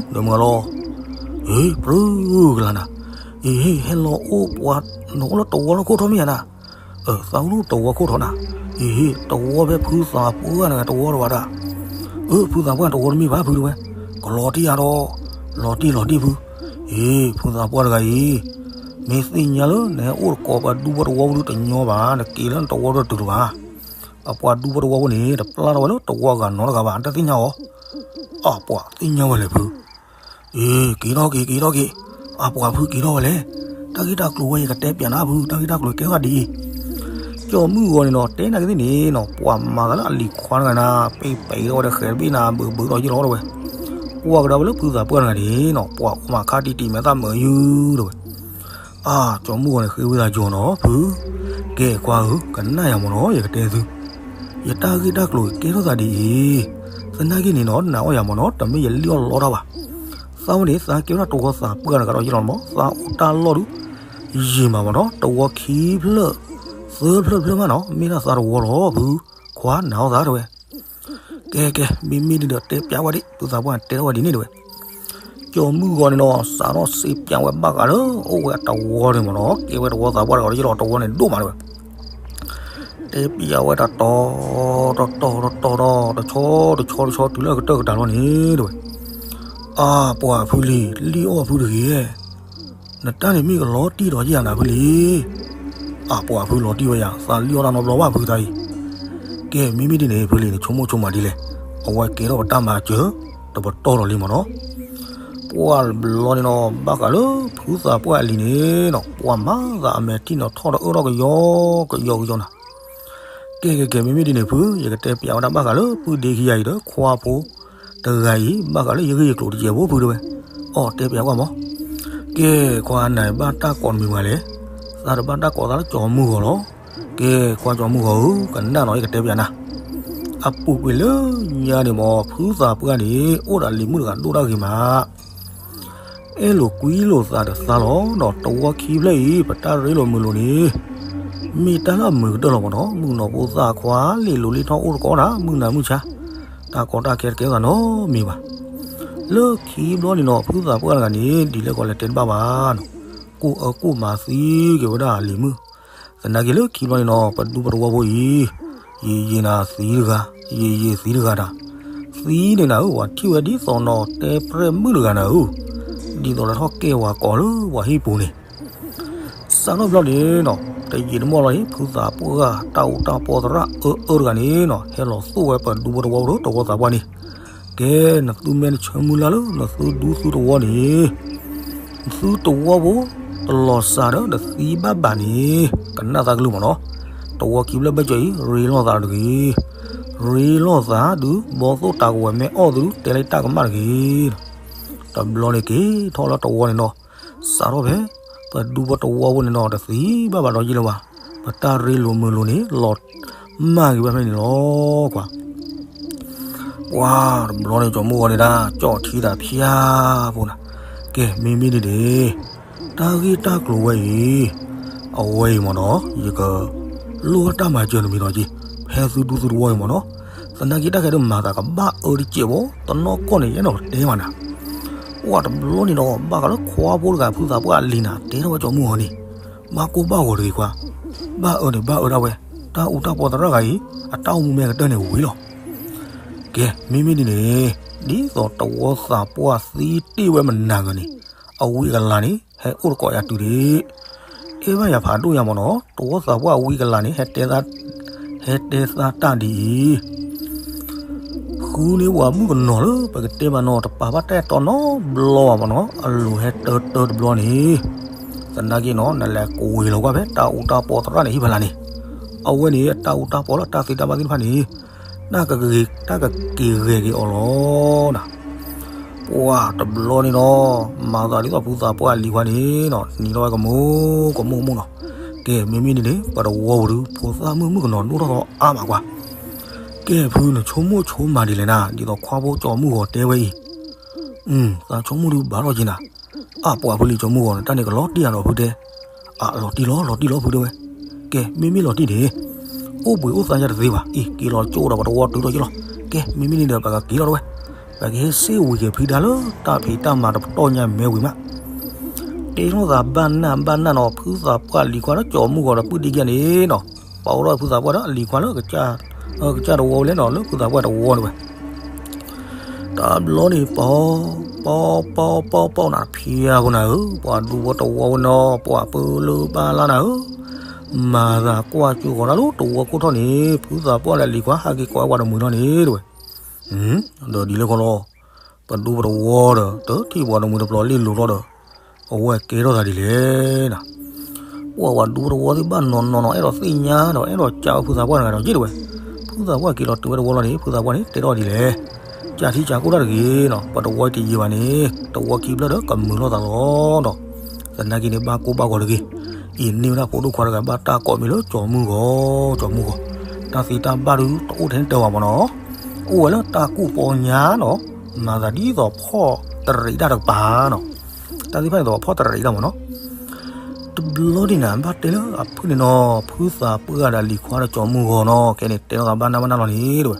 ဒီးမုၢ်ဂၤလီၤ ဟ့ၣ် ပြၢကလၤနၤ အ့ဟ့ၣ် ဟဲလီၤအိၣ်ပှၤ နအိၣ်လၢတဝီလၢခိၣ်ထီၣ်မ့ၢ်ဧါနၤ အသးအိၣ်လၢတဝီခိၣ်ထီၣ်နၤ အ့ဟ့ၣ် တဝီဖဲဖုသးပှၢ်တဂၤတဝီတဝၤဒၣ် အၢ ဖုသးပှၢ်တဝီတမ့ၢ်ဘၣ်ဖုတဝဲ ကလီၤတံၢ်ဧါဒီး လီၤတံၢ်လီၤတံၢ်ဖု အ့ ဖုသးပှၢ်တဂၤအံၤ မ့ၢ်သ့ၣ်ညါလၢနဟဲအိၣ်တကိးပှၤဒူဖိတဝီဖိဒုတညီဘၣ် နက့ၤလၢနတဝီဒုတတုၤလၢၤဘၣ် အပှၤဒူဖိတဝီဖိန့ၣ် တပျၢ်ထီၣ်ဝဲလၢတဝီအဂၤနီတဂၤဘၣ် တသ့ၣ်ညါအီၤ အပှၤသ့ၣ်ညါဝဲလဲၣ်ဖု အ့ က့ၤထီၣ်က့ၤ က့ၤထီၣ်က့ၤ အပှၤဖုက့ၤထီၣ်ဝဲလဲၣ် တၢ်ဂ့ၢ်တၢ်ကျိၤဝဲယကတဲပျးနၤဖု တၢ်ဂ့ၢ်တၢ်ကျိၤကဲထီၣ်ဒ်အံၤ ကၠီမုၢ်ဂီၤန့ၣ်နီၤ တဲနာ်က့သ့ၣ်န့ၣ်နီၤ ပှၤမၤသးလၢအလံၤခွါတဂၤနၤ ပ့ၢ်ပဲာ်ထီၣ်ဝဲဒီးဃဲၤတဘ့ၣ်နၤ ဘုးဘုးထီၣ်ယ့ၢ်လီၤတဝဲ ကွၢ်ကဒါဝဲလၢဖုသးပှၢ်တဂၤန့ၣ်နီၤ ပှၤအိၣ်မးခါတံၢ်တံၢ်မဲာ်သၣ်မုာ်ယုၢ်တဝဲ အါ ကၠီမုၢ်ဂီၤန့ၣ် ဃ့ဝံသးစူၤနီၤ ဖု ကဲကွၢ်ဧၢ ကနၣ်ယၤမ့ၢ်နီၤ ယကတဲသု ယတၢ်ဂ့ၢ်တၢ်ကျိၤကဲထီၣ်သးဒ်အံၤ သနာ်က့န့ၣ်နီၤ နၤအီၣ်ယၤမ့ၢ်နီၤ တမ့ၢ်ယလံၣ်အီၣ်လီတၢ်ဘၣ် သးဝဲန့ၣ် သးကဲဝဲဒၣ်တဝီသးပှၢ်တဂၤဒီးယ့ၢ်လီၤမ့ၢ် သးအိၣ်တၢ်လီၢ်ဒုး ယံာ်မးမ့ၢ်နီၤ တဝီခံဖျၢၣ် သၢဖျၢၣ်ဖျၢၣ်မးနီၤ မ့ၢ်ဒၣ်သးတဝီလီၤ ဖု ခွါနၤအီၣ်သးတဝဲ ကဲကဲ မ့မ့ၢ်ဒ်ဒီးတဲပျးဝဲဒၣ် ဖုသးပှၢ်တဲထီၣ်ဝဲဒ်န့ၣ်တဝဲ ကၠီမုၢ်ဂီၤန့ၣ်နီၤ စးထီၣ်စံးပျးဝဲဘၣ်ဃးလၢ အိၣ်ဝဲအတဝီန့ၣ်မ့ၢ်နီၤ ကဲဝဲတဝီသးပှၢ်တဂၤဒီးယ့ၢ်လီၤ တဝီန့ၣ်ဒိၣ်မးတဝဲ တဲပျးဝဲတတီၤ တတီၤ တတီၤဒီး တဆီ တဆီ တဆီ တုၤလၢအကတၢၢ်ကတၢၢ်လီၤန့ၣ်တဝဲ အါ ပှၤဖုလံၤ လံၣ်အီၣ်ဖုတဂ့ၤ နတၢ်န့ၣ်မ့ၢ်ကလီၤတံၢ်ဒီးယဲၢ်နၤဖုလံၤ အါ ပှၤဖုလီၤတံၢ်ဝဲယၤ သးလံၣ်အီၣ်တၢ်နီတဘျီဘၣ်ဖုသးအံၤ ကဲမ့မ့ၢ်ဒ်န့ၣ် ဖုလံၤန့ၣ် ဆိကမိၣ်ဆိကမးဒ်လဲၣ် အဝဲကဲထီၣ်ပတၢ်မၤစၢၤ တပတီၢ်ဒီးလံမ့ၢ်နီၤ ပှၢ်ဘျီန့ၣ်နီၤ ဘၣ်ဃးလၢဖုသးပှၢ်အလံၤန့ၣ်နီၤ ပှၢ်မၤသးအမဲာ်ထံနီၤထီၣ်ဒီးအၢထီၣ်ကယီကယီကယီနၤ ကဲကဲကဲ မ့မ့ၢ်ဒ်န့ၣ်ဖု ယကတဲပျးဝဲဒၣ်ဘၣ်ဃးလၢပုၢ်ဒ့ခံဂၤအံၤဒီးခွါဖိတဂၤအံၤ ဘၣ်ဃးလၢယဂ့ၢ်ယကျိၤတယဲၢ်ဖိဖုတဲဝဲ အီၣ်တဲပျးကွၢ်မး ကဲခွါနၤဘၣ်တၢ်ကိးတမံၤမးလဲၣ် သးတဘၣ်တၢ်ကိးသးလၢကၠီမုၢ်ဂီၤလီၤ ကဲခွါကၠီမုၢ်ဂီၤဧၢ ကနၣ်နီၤ ယကတဲပျးနၤ အပူၤကွံာ်လၢညါန့ၣ်မး ဖုသးပှၢ်န့ၣ် အိၣ်ဒီးလံၤမုၣ်တဂၤဒိၣ်ဒၣ်ဂ့ၤမး အဲၣ်လိာ်ကွံလိာ်သးဒီးသးလီၤ. ဒီးတဝီခံဖျၢၣ်အံၤ ပတၢ်ရ့လိာ်မုာ်လိာ်န့ၣ် မ့ၢ်တၢ်လၢအမုာ်ကတၢၢ်လီၤမ့ၢ်နီၤ. မုၣ်ကနီၤဖိသၣ်ခွါ လ့ၣ်လိၤလ့ၣ်ထီၣ်အိၣ်တကိးတၢ် မုၢ်နၤမုၢ်ဆါ တၢ်ကီတၢ်ခဲတကဲသးနီတမံၤဘၣ်. လၢခံဘျီန့ၣ်နီၤ ဖုသးပှၢ်တဂၤန့ၣ် ဒ်လဲၣ်ကီးလဲၤတဲတဘၣ်ဘၣ်နီၤ. ကိၣ်အၢကိၣ်မၤသံက့ၤဝဲဒၣ်လံၤမုၣ်. သနာ်က့လၢခံဘျီန့ၣ်နီၤ ပဒူပတဝီဖိအံၤ ယံာ်ယံာ်နၤသံတဂၤ, ယံာ်ယံာ်သံတဂၤတၢ်, သံန့ၣ်နၤဧၢ ပှၤထံၣ်ဝဲဒ်သိးနီၤ တဲပြဲၣ်မုၣ်တဂၤနၤဧၢ, ဒ်သိးလၢထီၣ်ကဲဝၤကိးလၢပှၤဟံၣ်ပူၤန့ၣ်. စးထီၣ်ဘျီန့ၣ်နီၤ တယံာ်တမီၢ်လီၤန့ၣ် ဖုသးပှၢ်တၢ်အူတၢ်ပီသရၣ်အၢအၢတဂၤန့ၣ်နီၤ ဟဲလီၤသိၣ်ဝဲပဒူပတဝီဖိဒီးတဝီသးပှၢ်န့ၣ်, ကဲ နသုမ့ၢ်နဆၢမုၢ်လၢ်လၢနသုဒူသုတဝီန့ၣ် နသုတဝီဖိ တလီၤစှၤဒီးတသံဘၣ်ဘၣ်န့ၣ် ကနၣ်သးကလုၢ်မ့ၢ်နီၤ. တဝီခံဖျၢၣ်ဘၢၣ်စၢၤအံၤ ရ့လိာ်သးတဂ့ၤ, ရ့လိာ်သးဒုး ဘီသိၣ်တၤကဝဲၤမ့ၢ်အီၣ်သုဒုး တဲလၢတၢ်ကမၣ်တဂ့ၤ. တဘျီန့ၣ်က့ၤထီၣ်လၢတဝီန့ၣ်နီၤ စးထီၣ်ဖဲ ပဒူပတဝီဖိန့ၣ်နီၤ တသံဘၣ်ဘၣ်ဒီးယ့ၢ်လၢၤဘၣ်, ပတၢ်ရ့လိာ်မုာ်လိာ်န့ၣ် လီၤမၢ်က့ၤဝဲဖဲန့ၣ်လီၤကွၢ်. ပှၤတဘျီန့ၣ် ကၠီမုၢ်ဂီၤန့ၣ်ဒၣ် ကၠီၣ်ထံတၢ်ဖၠါဖိနၤ, ကဲ မ့မ့ၢ်ဒ်န့ၣ် တၢ်ဂ့ၢ်တၢ်ကျိၤဝဲအံၤ အဝဲအံၤမ့ၢ်နီၤ ယကလိၣ်တၢ်မၤစၢၤနမံၤဒီးက့ၤ ဖဲသုဒူသုတဝီအံၤမ့ၢ်နီၤ. သနာ်က့တၢ်ခဲဒုးမၤသးကဘၣ်အၢတစဲးဖိ တနီၢ်ကီၢ်န့ၣ် ယအဲၣ်ဒိးတဲမးနၤ. ပှၤတဘျီန့ၣ်ဒီး ဘၣ်ဃးလၢခွါဖိတဂၤဖုသးပှၢ်အလံၤနၤ တဲထီၣ်ဝဲကၠီမုၢ်ဂီၤန့ၣ် ဘၣ်ကိၢ်ဘၣ်ဂီၤတဂ့ၤကွၢ်, ဘၣ်အၢန့ၣ် ဘၣ်အၢဒၣ်ဝဲ, တၢ်အူတၢ်ပီသရၣ်ဂၤအံၤ အတၢ်အိၣ်မူမ့ၢ်ကတၢၢ်န့ၣ်ဝံၤလီၤ. ကဲ မ့မ့ၢ်ဒ်န့ၣ် ဒ်သိးတဝီသးပှၢ်သံတ့ၢ်ဝဲမနၤဂၤန့ၣ် အဝံအကလၤန့ၣ် ဟဲအိၣ်တကိးယၤတုၤဒံး, အဲၣ်ဘၣ်ယၤဖးဒိၣ်ညါမ့ၢ်နီၤ, တဝီသးပှၢ်အဝံအကလၤန့ၣ် ဟဲတဲသါတၢ်ဒ်အံၤ ဃုန့ၢ်ပှၤမုၣ်ကနီၤလၢပကတဲဘၣ်နီၤ တပာ်ဘၣ်တၢ်အဲၣ်တီနီတဘျီဘၣ်မ့ၢ်နီၤ, အလိၤဟဲတၢတၢတဘျီန့ၣ်, သနာ်က့နီၤ နလဲၤကွံာ်လီၤကွၢ်ဖဲတၢ်အူတၢ်ပီသရၣ်န့ၣ်ဟံၣ်ဖီလာ်န့ၣ်, အဝဲန့ၣ် အတၢ်အူတၢ်ပီလၢတၢ်သ့တၢ်ဘၣ်သ့ၣ်တဖၣ်န့ၣ် တၢ်ကဂ့ၤ တၢ်ကက့ၤဂဲၤက့ၤအီၤလီၤနၤ. ပှၤတဘျီန့ၣ်နီၤ မၤသးဒ်သိးဖုသးပှၢ်အလံၤခွါန့ၣ်နီၤ နံၤထီၣ်ဝဲကမူၤကမူၤကမူၤနီၤ, ကဲ မ့မ့ၢ်ဒ်န့ၣ် ပတဝီပူၤဒုး ဖိသၣ်မုၣ်မုၣ်ကနီၤဒိၣ်ထီၣ်သီအါမးကွၢ်. ကဲ ဖုနဆိကမိၣ်ဆိကမးဒ်လဲၣ်နၤ ဒ်သိးခွါဖိကၠီမုၢ်ဂီၤတဲဝဲအံၤ, သးဆိကမိၣ်ဒုးဘၣ်ထီၣ်က့ၤနၤ, အါပှၤဖုလံၤကၠီမုၢ်ဂီၤန့ၣ် တၢ်န့ၣ်ကလီၤတံၢ်ယၤဒီးဖုတဲ, အလီၤတံၢ်လီၤ လီၤတံၢ်လီၤဖုတဲဝဲ, ကဲ မ့မ့ၢ်လီၤတံၢ်န့ၣ် အိၣ်ဘှံးအိၣ်သါယၤတသ့ဘၣ်, အံၤ က့ၤလီၤကၠိဒီးပတဝီတုၤထီၣ်က့ၤလီၤ, ကဲ မ့မ့ၢ်န့ၣ်ဒီးပကက့ၤလီၤတဝဲ, ပကဟဲစ့ၢ်ဝံၤက့ၤဖုဒါလၢတၢ်ဖံးတၢ်မၤတပတီၢ်ညါမဲာ်ဝံၤမး တဲထီၣ်သးဘၣ်နၢ်ဘၣ်နၢ်နီၤ ဖုသးပှၢ်လံၤခွါလၢကၠီမုၢ်ဂီၤဒီးပုၢ်ဒ့ကဲန့ၣ်နီၤ, ပအိၣ်ထီၣ်ဖုသးပှၢ်ဒီးလံၤခွါလၢ ကစၢ်တဝီဝဲလဲၣ်နီၤ လၢဖုသးပှၢ်တဝီန့ၣ်ဝဲ, တဘျီန့ၣ် ပီ ပီ ပီ ပီ ပီနၤဖျါဖိနၤဧၢ, ပှၤဒူဖိတဝီဝဲနီၤ ပှၤပၢလၢဘၣ်လါနၤဧၢ, မၤသးကွၢ်ကၠိဃီၤတၢ်လၢတဝီခိၣ်ထီၣ်န့ၣ် ဖုသးပှၢ်လၢလံၤခွါဟးက့ၤကိးဝဲပှၤတမှံၤထီၣ်န့ၣ်တဝဲ, ဒီးဒ်လဲၣ်ခီလီၤ ပဒူပတဝီဒီး တထံၣ်ပှၤတမှံၤတပျီၤလ့ၣ်လိၤထီၣ်ဒီး အဝဲကဲထီၣ်သးဒ်လဲၣ်နၤ, ပှၤပှၤဒူပတဝီသ့ၣ်ဘၣ်နီၤနီၤနီၤ အဲၣ်ဒိးသ့ၣ်ညါဒီး အဲၣ်ဒိးကးဝဲဖုသးပှၢ်တဂၤဒီးယ့ၢ်တဝဲ, ဖုသးပှၢ်က့ၤလီၤတုၤဝဲတဝီလီၤန့ၣ် ဖုသးပှၢ်န့ၣ် တဲထီၣ်ဒ်လဲၣ်, ကးထံကးကီၢ်တၢ်တဂ့ၤနီၤ ပတဝီတယံၤဘၣ်န့ၣ် တဝီခံဖျၢၣ်ဒီးကမုာ်လိာ်သးလီၤဒီး, သနာ်က့န့ၣ် ဘၣ်ကိၢ်ဘၣ်ဂီၤတဂ့ၤ, အံၤန့ၢ်ဝဲဒၣ်ဖိဒိၣ်ခွါတဂၤဘၣ်တၢ်ကိးမံၤလၢကၠီမုၢ်ဂီၤ ကၠီမုၢ်ဂီၤ, တၢ်သ့တၢ်ဘၣ်ဒုးတအိၣ်ထဲတၢ်ဘၣ်မ့ၢ်နီၤ, အိၣ်ဝဲလၢတၢ်ကူၣ်ပီညါနီၤ, မၤသးဒ်သိးဖှီၣ်တရံးတၢ်တကပၤနီၤ, တၢ်သ့ၣ်တဖၣ်န့ၣ်သိးဖှီၣ်တရံးတၢ်မ့ၢ်နီၤ, တဘျီဒ်န့ၣ် ဘၣ်တဲလၢအဖုန့ၣ်နီၤ ဖုသးပှၢ်ဒီးလံၤခွါဒီးကၠီမုၢ်ဂီၤနီၤ ခဲန့ၣ် တဲထီၣ်သးဘၣ်နၢ်ဘၣ်နၢ်လီၤန့ၣ်တဝဲ,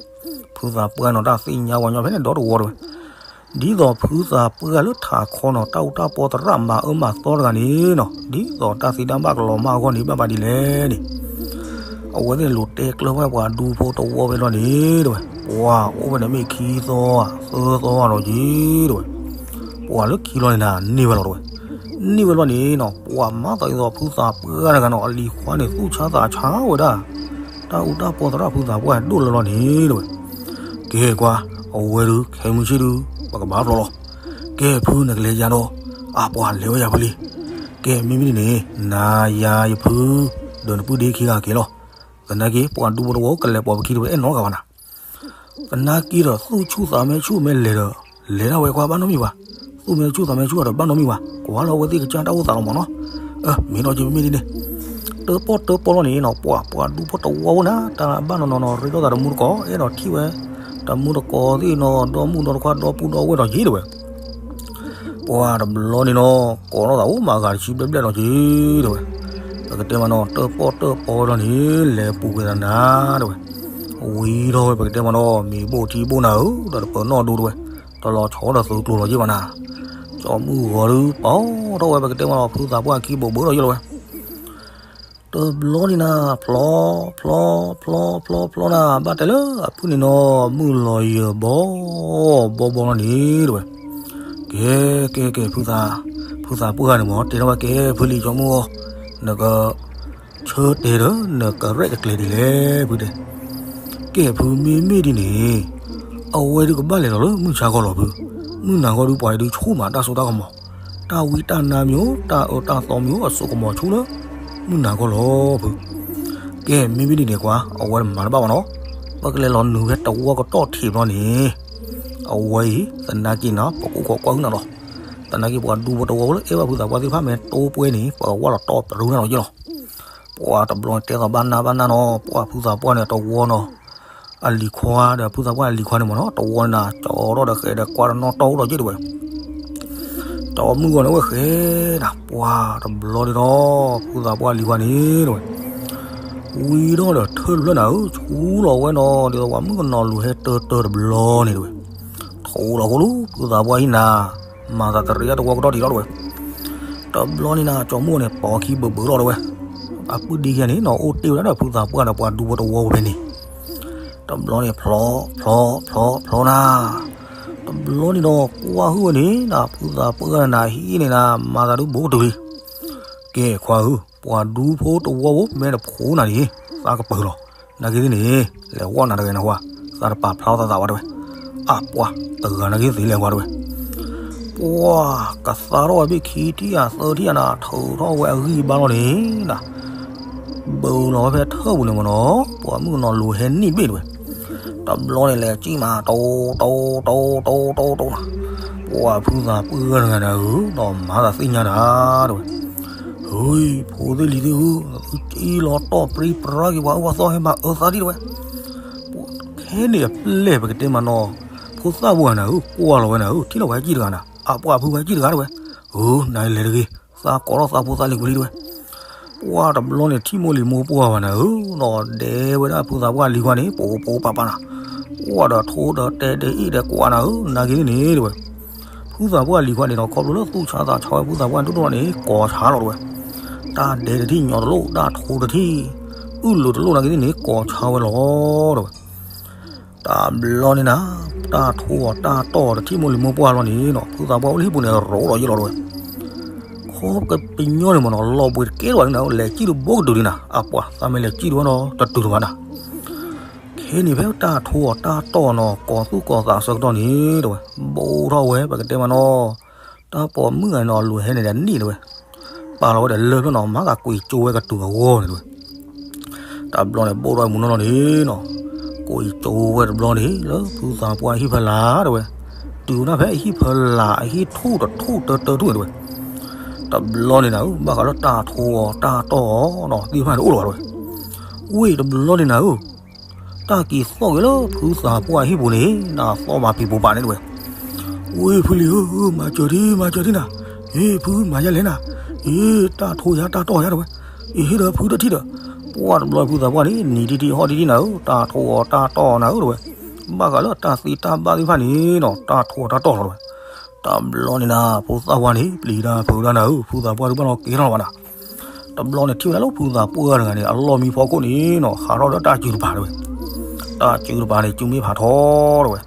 ဖုသးပှၢ်နီၤ တၢ်သ့ၣ်ညါဝဲညီဖဲန့ၣ်ဒီတဝီတဝဲ, ဒ်သိးဖုသးပှၢ်လၢထးခီနီၤ တၢ်အူတၢ်ပီသရၣ်မၤအၢမၤသီတဂၤန့ၣ်နီၤ ဒ်သိးတၢ်သ့တၢ်ဘၣ်ကလီၤမၢ်အဂီၢ်န့ၣ် ဘၣ်ဘၣ်ဒ်လဲၣ်န့ၣ် အဝဲသ့ၣ်န့ၣ်လိၤတဲကျၢၤဝဲပှၤဒူဖိတဝီဝဲလီၤန့ၣ်တဝဲ, ပှၤအိၣ်ဝဲန့ၣ်မ့ၢ်ခံသီဧါ သၢသီဧါလီၤက့ၤတဝဲ, ပှၤလၢခံလီၤန့ၣ်နၤ န့ၢ်ဝဲလီၤတဝဲ, န့ၢ်ဝဲလီၤန့ၣ်နီၤ ပှၤမၤသးဒ်သိးဖုသးပှၢ်တဂၤနီၤ အလံၤခွါန့ၣ် သူၣ်ဆါသးဆါဝဲဒၣ်, တၢ်အူတၢ်ပီသရၣ်ဖုသးပှၢ်ဒိၣ်လၢလီၤန့ၣ်တဝဲ, ကဲကွၢ်, အဝဲဒုး ခဲမုၢ်ဆ့ၣ်ဒုး ပကဘၣ်ဖျိးလီၤ, ကဲဖုနကလဲၤယၤဒီး, အပှၤလဲၤဝဲယၤဖုလံ, ကဲမ့မ့ၢ်ဒ်န့ၣ် နၤယၤယဖု, ဒီးနပုၢ်ဒ့ခံဂၤက့ၤလီၤ, သနာ်က့ ပှၤဒူဖိတဝီကလဲၤပိာ်ပခံတဝဲအဲၣ်နီတဂၤဘၣ်နၤ သနာ်က့ဒီး သူၣ်ဆူၣ်သးမဲဆူၣ်မဲလဲၤဒီး လဲၤဒၣ်ဝဲကွၢ်ဘၣ်နီတမံၤဘၣ်, သူၣ်မဲဆူၣ်သးမဲဆူၣ်ဒီးဘၣ်နီတမံၤဘၣ်, ကွၢ်လီၤအဝဲသ့ၣ်ကစၢ်တၢ်အိၣ်သးလီၤမ့ၢ်နီၤ, မ့ၢ်ဒီးက့ၤမ့မ့ၢ်ဒ်န့ၣ်, တၢ်ပီၣ်တၢ်ပီၣ်လီၤန့ၣ်နီၤ ပှၤပှၤဒူဖိတဝီဖိနၤ တၢ်ဘၣ်နီၢ်နီၢ်နီၤ ရ့လိာ်သးတမူတကိး အဲၣ်ဒိးထံၣ်ဝဲ, တမူတကိးသ့ၣ်နီၤ ဒီမုၣ်ဒီတခွါဒီပုၢ်ဒီဝဲၢ်ဒီးယ့ၢ်တဝဲ, ပ ပှၤတဘျီန့ၣ်နီၤ ကိးထီၣ်သးအိၣ်မးဂၤတဆံဘျဲၣ်ဘျဲၣ်လီၤက့ၤတဲဝဲ, ပကတဲမးနီၤ တၢၣ်ပီၣ်တၢၣ်ပီဒီးန့ၣ် လဲၤပူၤကွံာ်သးနၤတဲဝဲ, ဝံၤထီၣ်ဝဲပကတဲမးနီၤ မ့ၤဘိၣ်ထံဘိၣ်နၤဧၢ ဒီးတပၢၤနီၣ်ဒိတဲဝဲ, တလီၤဆီဒီးသုးကျိၤလီၤက့ၤဘၣ်နၤ, ကၠီမုၣ်ဂီၤဒုးပီၣ်ထီၣ်ဝဲပကတဲမးနီၤ ဖုသးပှၢ်ခံဘိးဘၢဒီးယလီၤဝဲ တဘျီန့ၣ်နၤ ဖျီ ဖျီ ဖျီ ဖျီ ဖျီနၤ ဘၣ်တဲလၢအဖုၣ်န့ၣ်နီၤ မုၢ်လီၤယၢၤဘီ ဘီဘီလီၤန့ၣ်တဲဝဲ, ကဲ ကဲ ကဲ ဖုသး ဖုသးပှၢ်န့ၣ်မ့ၢ် တဲထီၣ်ဝဲကဲ ဖုလံၤကၠီမုၣ်အီၤ နက ဆၢတဲာ်ဒီး နကရဲၣ်ကကျဲၤဒ်လဲၣ်ဖုတဲ, ကဲ ဖုမ့မ့ၢ်ဒ်န့ၣ် အဝဲဒုးကဘၣ်လဲၤလီၤလၢမုၢ်ဆါခီလီၤဖု, မုၢ်နၤခီဒုးပှၤဒုးဆိကမိၣ်တၢ်စိတၢ်ကမီၤ, တၢ်ဝံတၢ်နါမ့ၢ်အိၣ် တၢ်အၢတၢ်သီမ့ၢ်အိၣ် အစိကမီၤဆိလၢ မုၢ်နၤခီလီၤဖု, ကဲ မ့မ့ၢ်ဒ်န့ၣ်ကွၢ် အဝဲမၤတဘၣ်ဘၣ်နီၤ, ပကလဲၤလီၤနုာ်ဖဲတဝီကတီၢ်ထံးဘျီန့ၣ်, အဝဲအံၤ သနာ်က့နၤ ပကအိၣ်ခိးကွၢ်ဟုၣ်နၤလီၤ, သနာ်က့ပှၤဒူဖိတဝီဖိလၢအဲၣ်ဘၣ်ဖုသးပှၢ်သ့ၣ်တဖၣ်မ့ၢ်တိပှဲၤန့ၣ် ပကဝၢ်လီၤတီပရူနၤလီၤက့လီၤ ပှၤတဘျီန့ၣ်တဲသိးဘၣ်နၢ်ဘၣ်နၢ်နီၤ ပှၤဖုသးပှၢ်န့ၣ်တဝီနီၤ, အလံၤခွါဒီးဖုသးပှၢ်အလံၤခွါန့ၣ်မ့ၢ်နီၤ တဝီန့ၣ်နၤ ကၠီထီၣ်ဒီးဃဲးဒီးကွၢ်တနီၣ်တီၢ်အိၣ်ဒီးက့တဲဝဲ, ကၠီမုၣ်ဂီၤန့ၣ်ဝဲဃဲးနၤ ပှၤတဘျီန့ၣ်ဒီး ဖုသးပှၢ်အလံၤခွါန့ၣ်တဲဝဲ ဝံၤဒီးဒီးထၢၣ်တဖျၢၣ်နၤဧၢ ဆူလီၤဝဲနီၤ ဒ်သိးပှၤမုၣ်ကနီၤလူၤဟဲတၢတၢတဘျီန့ၣ်တဲဝဲ, ထူလီၤဃိလီၤ ဖုသးပှၢ်ဟံၣ်နၤ မၤသးတရံးတၢ်တဝီကတီၢ်ထံးလီၤတဲဝဲ, တဘျီန့ၣ်နၤ ကၠီမုၣ်န့ၣ် ပိာ်ခံဘုးဘုးလီၤတဲဝဲ, အပုၢ်ဒ့ခံဂၤန့ၣ်နီၤ အိၣ်တ့ၢ်ဝဲဒၣ်ဒီးဖုသးပှၢ်ဒီးပှၤဒူဖိတဝီဖဲန့ၣ်, တဘျီန့ၣ် ဖျီ ဖျီ ဖျီ ဖျီနၤ, တဘျီန့ၣ်ဒီး ကွၢ်ဟုၣ်ဝဲန့ၣ်နၤ ဖုသးပှၢ်နၤဟံၣ်န့ၣ်နၤ မၤသးဒုးဘိးကတုၤလံ, ကဲခွါဧၢ ပှၤဒူဖိတဝီဖိ မ့ၢ်တဖိနၤန့ၣ် သးကပၢၤလီၤ, နာ်က့သ့ၣ်န့ၣ် လဲၤဝဲနၤတဂၤနၤဝဲ, သးတပာ်ဖျါသးသးဝဲတဲဝဲ, အပှၤ တဂၤနာ်က့သ့ၣ်လဲၤဝဲတဲဝဲ, ပှၤကသါထီၣ်ဝဲဘ့ၣ်ခံထံၣ်ဧါသၢထံၣ်ဧါနၤ ထုးထီၣ်ဝဲအဂံၢ်အဘါလီၤန့ၣ်နၤ ဘုးလီၤဝဲဖဲထၢၣ်ပူၤန့ၣ်မ့ၢ်နီၤ ပှၤမုၣ်ကနီၤလူၤဟဲနံၣ်ဘ့ၣ်တဲဝဲ, တဘျီန့ၣ်လဲၤကံၣ်မး တိ တိ တိ တိ တိ တိ နၤ, ပှၤဖုသးပှၢ်တဂၤနၤဧၢ ဒီးမၤသးသ့ၣ်ညါနၤတဲဝဲ, ဟူ ဖိသ့ၣ်လံၤသ့ၣ်ဧၢ သုကံၣ်လီၤတီၢ်ပြံပြါက့ၤပှၤအၢပှၤသီဟဲမၤအၢသးဒံးတဲဝဲ, ခဲန့ၣ်အပျဲၢ်ပကတဲမးနီၤ, ဖိသၣ်ပှၢ်နၤဧၢ ကွၢ်လီၤဝဲနၤဧၢ ထံၣ်လီၤဝဲကံၣ်တဂၤနၤ အပှၤဖုဝဲကံၣ်တဂၤတဲဝဲ, ဧၢ နၤလဲၤတဂ့ၤ သးကိးထီၣ်သးဖိသးလံၤကွံာ်လံတဲဝဲ, ပှၤတဘျီန့ၣ်ထံၣ်မိၢ်လံၤမိၢ်ပှၢ်ဘၣ်နၤဧၢ ဒီးဒဲဝဲဒၣ်ဖုသးပှၢ်လံၤခွါန့ၣ် ပအိၣ်ပအိၣ်ပာ်ပာ်နၤ, ပှၤဒီးထိဒီးတဲဒဲအ့ၣ်ဒဲကွၢ်နၤဧၢ နာ်က့သ့ၣ်န့ၣ်တဲဝဲ, ဖုသးပှၢ်လံၤခွါန့ၣ်ဒီး ခီဖျိလၢသူၣ်ဆါသးဆါဝဲဖုသးပှၢ်ဒိၣ်ဒိၣ်န့ၣ် ကိးဆါလီၤတဲဝဲ, တၢ်ဒဲတထံၣ်ညီတလိၣ် တၢ်ထိတထံၣ် အုၣ်လိၤတလိၣ်နာ်က့သ့ၣ်န့ၣ် ကိးဆါဝဲလီၤတဲဝဲ, တဘျီန့ၣ်နၤ, တၢ်ထိအီၤတၢ်တီၢ်တထံၣ်မိၢ်လံၤမိၢ်ပှၢ်လီၤန့ၣ်နီၤ ဖုသးပှၢ်အိၣ်လၢဟံၣ်ပူၤန့ၣ် ရိးဒီးယလီၤတဲဝဲ, ခီကပညီန့ၣ်မ့ၢ်နီၤ လီၤဘှံးတကဲလၢၤဘၣ်န့ၣ်နၤ လဲၤကံၣ်တဘိကတုၤလံနၤ အပှၤသးမ့ၢ်လဲၤကံၣ်တဝဲနီၤ တတုၤတဘၣ်နၤ ခဲန့ၣ်ဖဲတၢ်ထိအီၤတၢ်တီၢ်နီၤ ကိးသူၣ်ကိးသးအဆၢကတီၢ်န့ၣ်တဲဝဲ, ဘိးထီၣ်ဝဲ ပကတဲမးနီၤ, တၢ်ပိာ်မုၣ်ဂၤန့ၣ်နီၤ လူၤဟဲန့ၣ်ဒီးနံၣ်တဲဝဲ, ပာ်လီၤဝဲဒီးလၢၢ်ဖျၢၣ်နီၤ မၤသးကွံာ်ကၠိဝဲကတုၤအဂီၢ်န့ၣ်တဲဝဲ, တဘျီန့ၣ် ဘိးထီၣ်မုၢ်နီၢ်နီၢ်န့ၣ်နီၤ, ကွံာ်ကၠိဝဲတဘျီန့ၣ် လၢဖုသးပှၢ်ဟံၣ်ဖီလာ်တဲဝဲ, တုၤဝဲဒၣ်ဖဲအဟံၣ်ဖီလာ် အဟံၣ်ထူၣ်တထူၣ်တၢတၢထူၣ်န့ၣ်တဲဝဲ, တဘျီန့ၣ်နၤဧၢ ဘၣ်ဃးလၢတၢ်ထိအီၤတၢ်တီၢ်အီၤနီၤ သ့ၣ်တဖၣ်န့ၣ်အိၣ်လီၤဝဲတဲဝဲ, ဝ့ၢ်တဘျီန့ၣ်နၤဧၢ တၢ်က့ၤသီၣ်က့ၤလၢဖုသးပှၢ်ဟံၣ်ပူၤန့ၣ် နၤသီၣ်မၤပံၤပိာ်ပာ်န့ၣ်တဲဝဲ, ဝ့ၢ်ဖုလံၤဧၢ မၤစၢၤဒံး မၤစၢၤဒံးနၤ, အ့ ဖုမၤယဲလဲၣ်နၤ, အ့ တၢ်ထိယၤတၢ်တီၢ်ယၤတဲဝဲ, အ့ ဟ့ၣ်ဒီးဖုတထံၣ်ဒီး, ပှၢ်တဘျီဖုသးပှၢ်န့ၣ် နံၤတထံၣ်ဟီၣ်တထံၣ်နၤဧၢ တၢ်ထိအီၤတၢ်တီၢ်အီၤနၤဧၢတဲဝဲ, ဘၣ်ဃးလၢတၢ်သ့တၢ်ဘၣ်သ့ၣ်တဖၣ်န့ၣ်နီၤ တၢ်ထိအီၤတၢ်တီၢ်လီၤတဲဝဲ, တဘျီန့ၣ်နၤ ဖုသးပှၢ်န့ၣ် ပျံၤတၢ်ဖုးတၢ်နၤဧၢ ဖုသးပှၢ်ဒုးဘၣ်လီၤကဲထီၣ်လီၤဘၣ်နၤ တဘျီန့ၣ်ထံၣ်ဝဲဒၣ်လၢဖုသးပှၢ်တဂၤန့ၣ် အလီၢ်မံဖီခိၣ်န့ၣ်နီၤ ဟးထီၣ်ဒီးတၢ်စုတပၤတဲဝဲ, တၢ်စုတပၤန့ၣ် စုမ့ၢ်ဖးထီတဲဝဲ,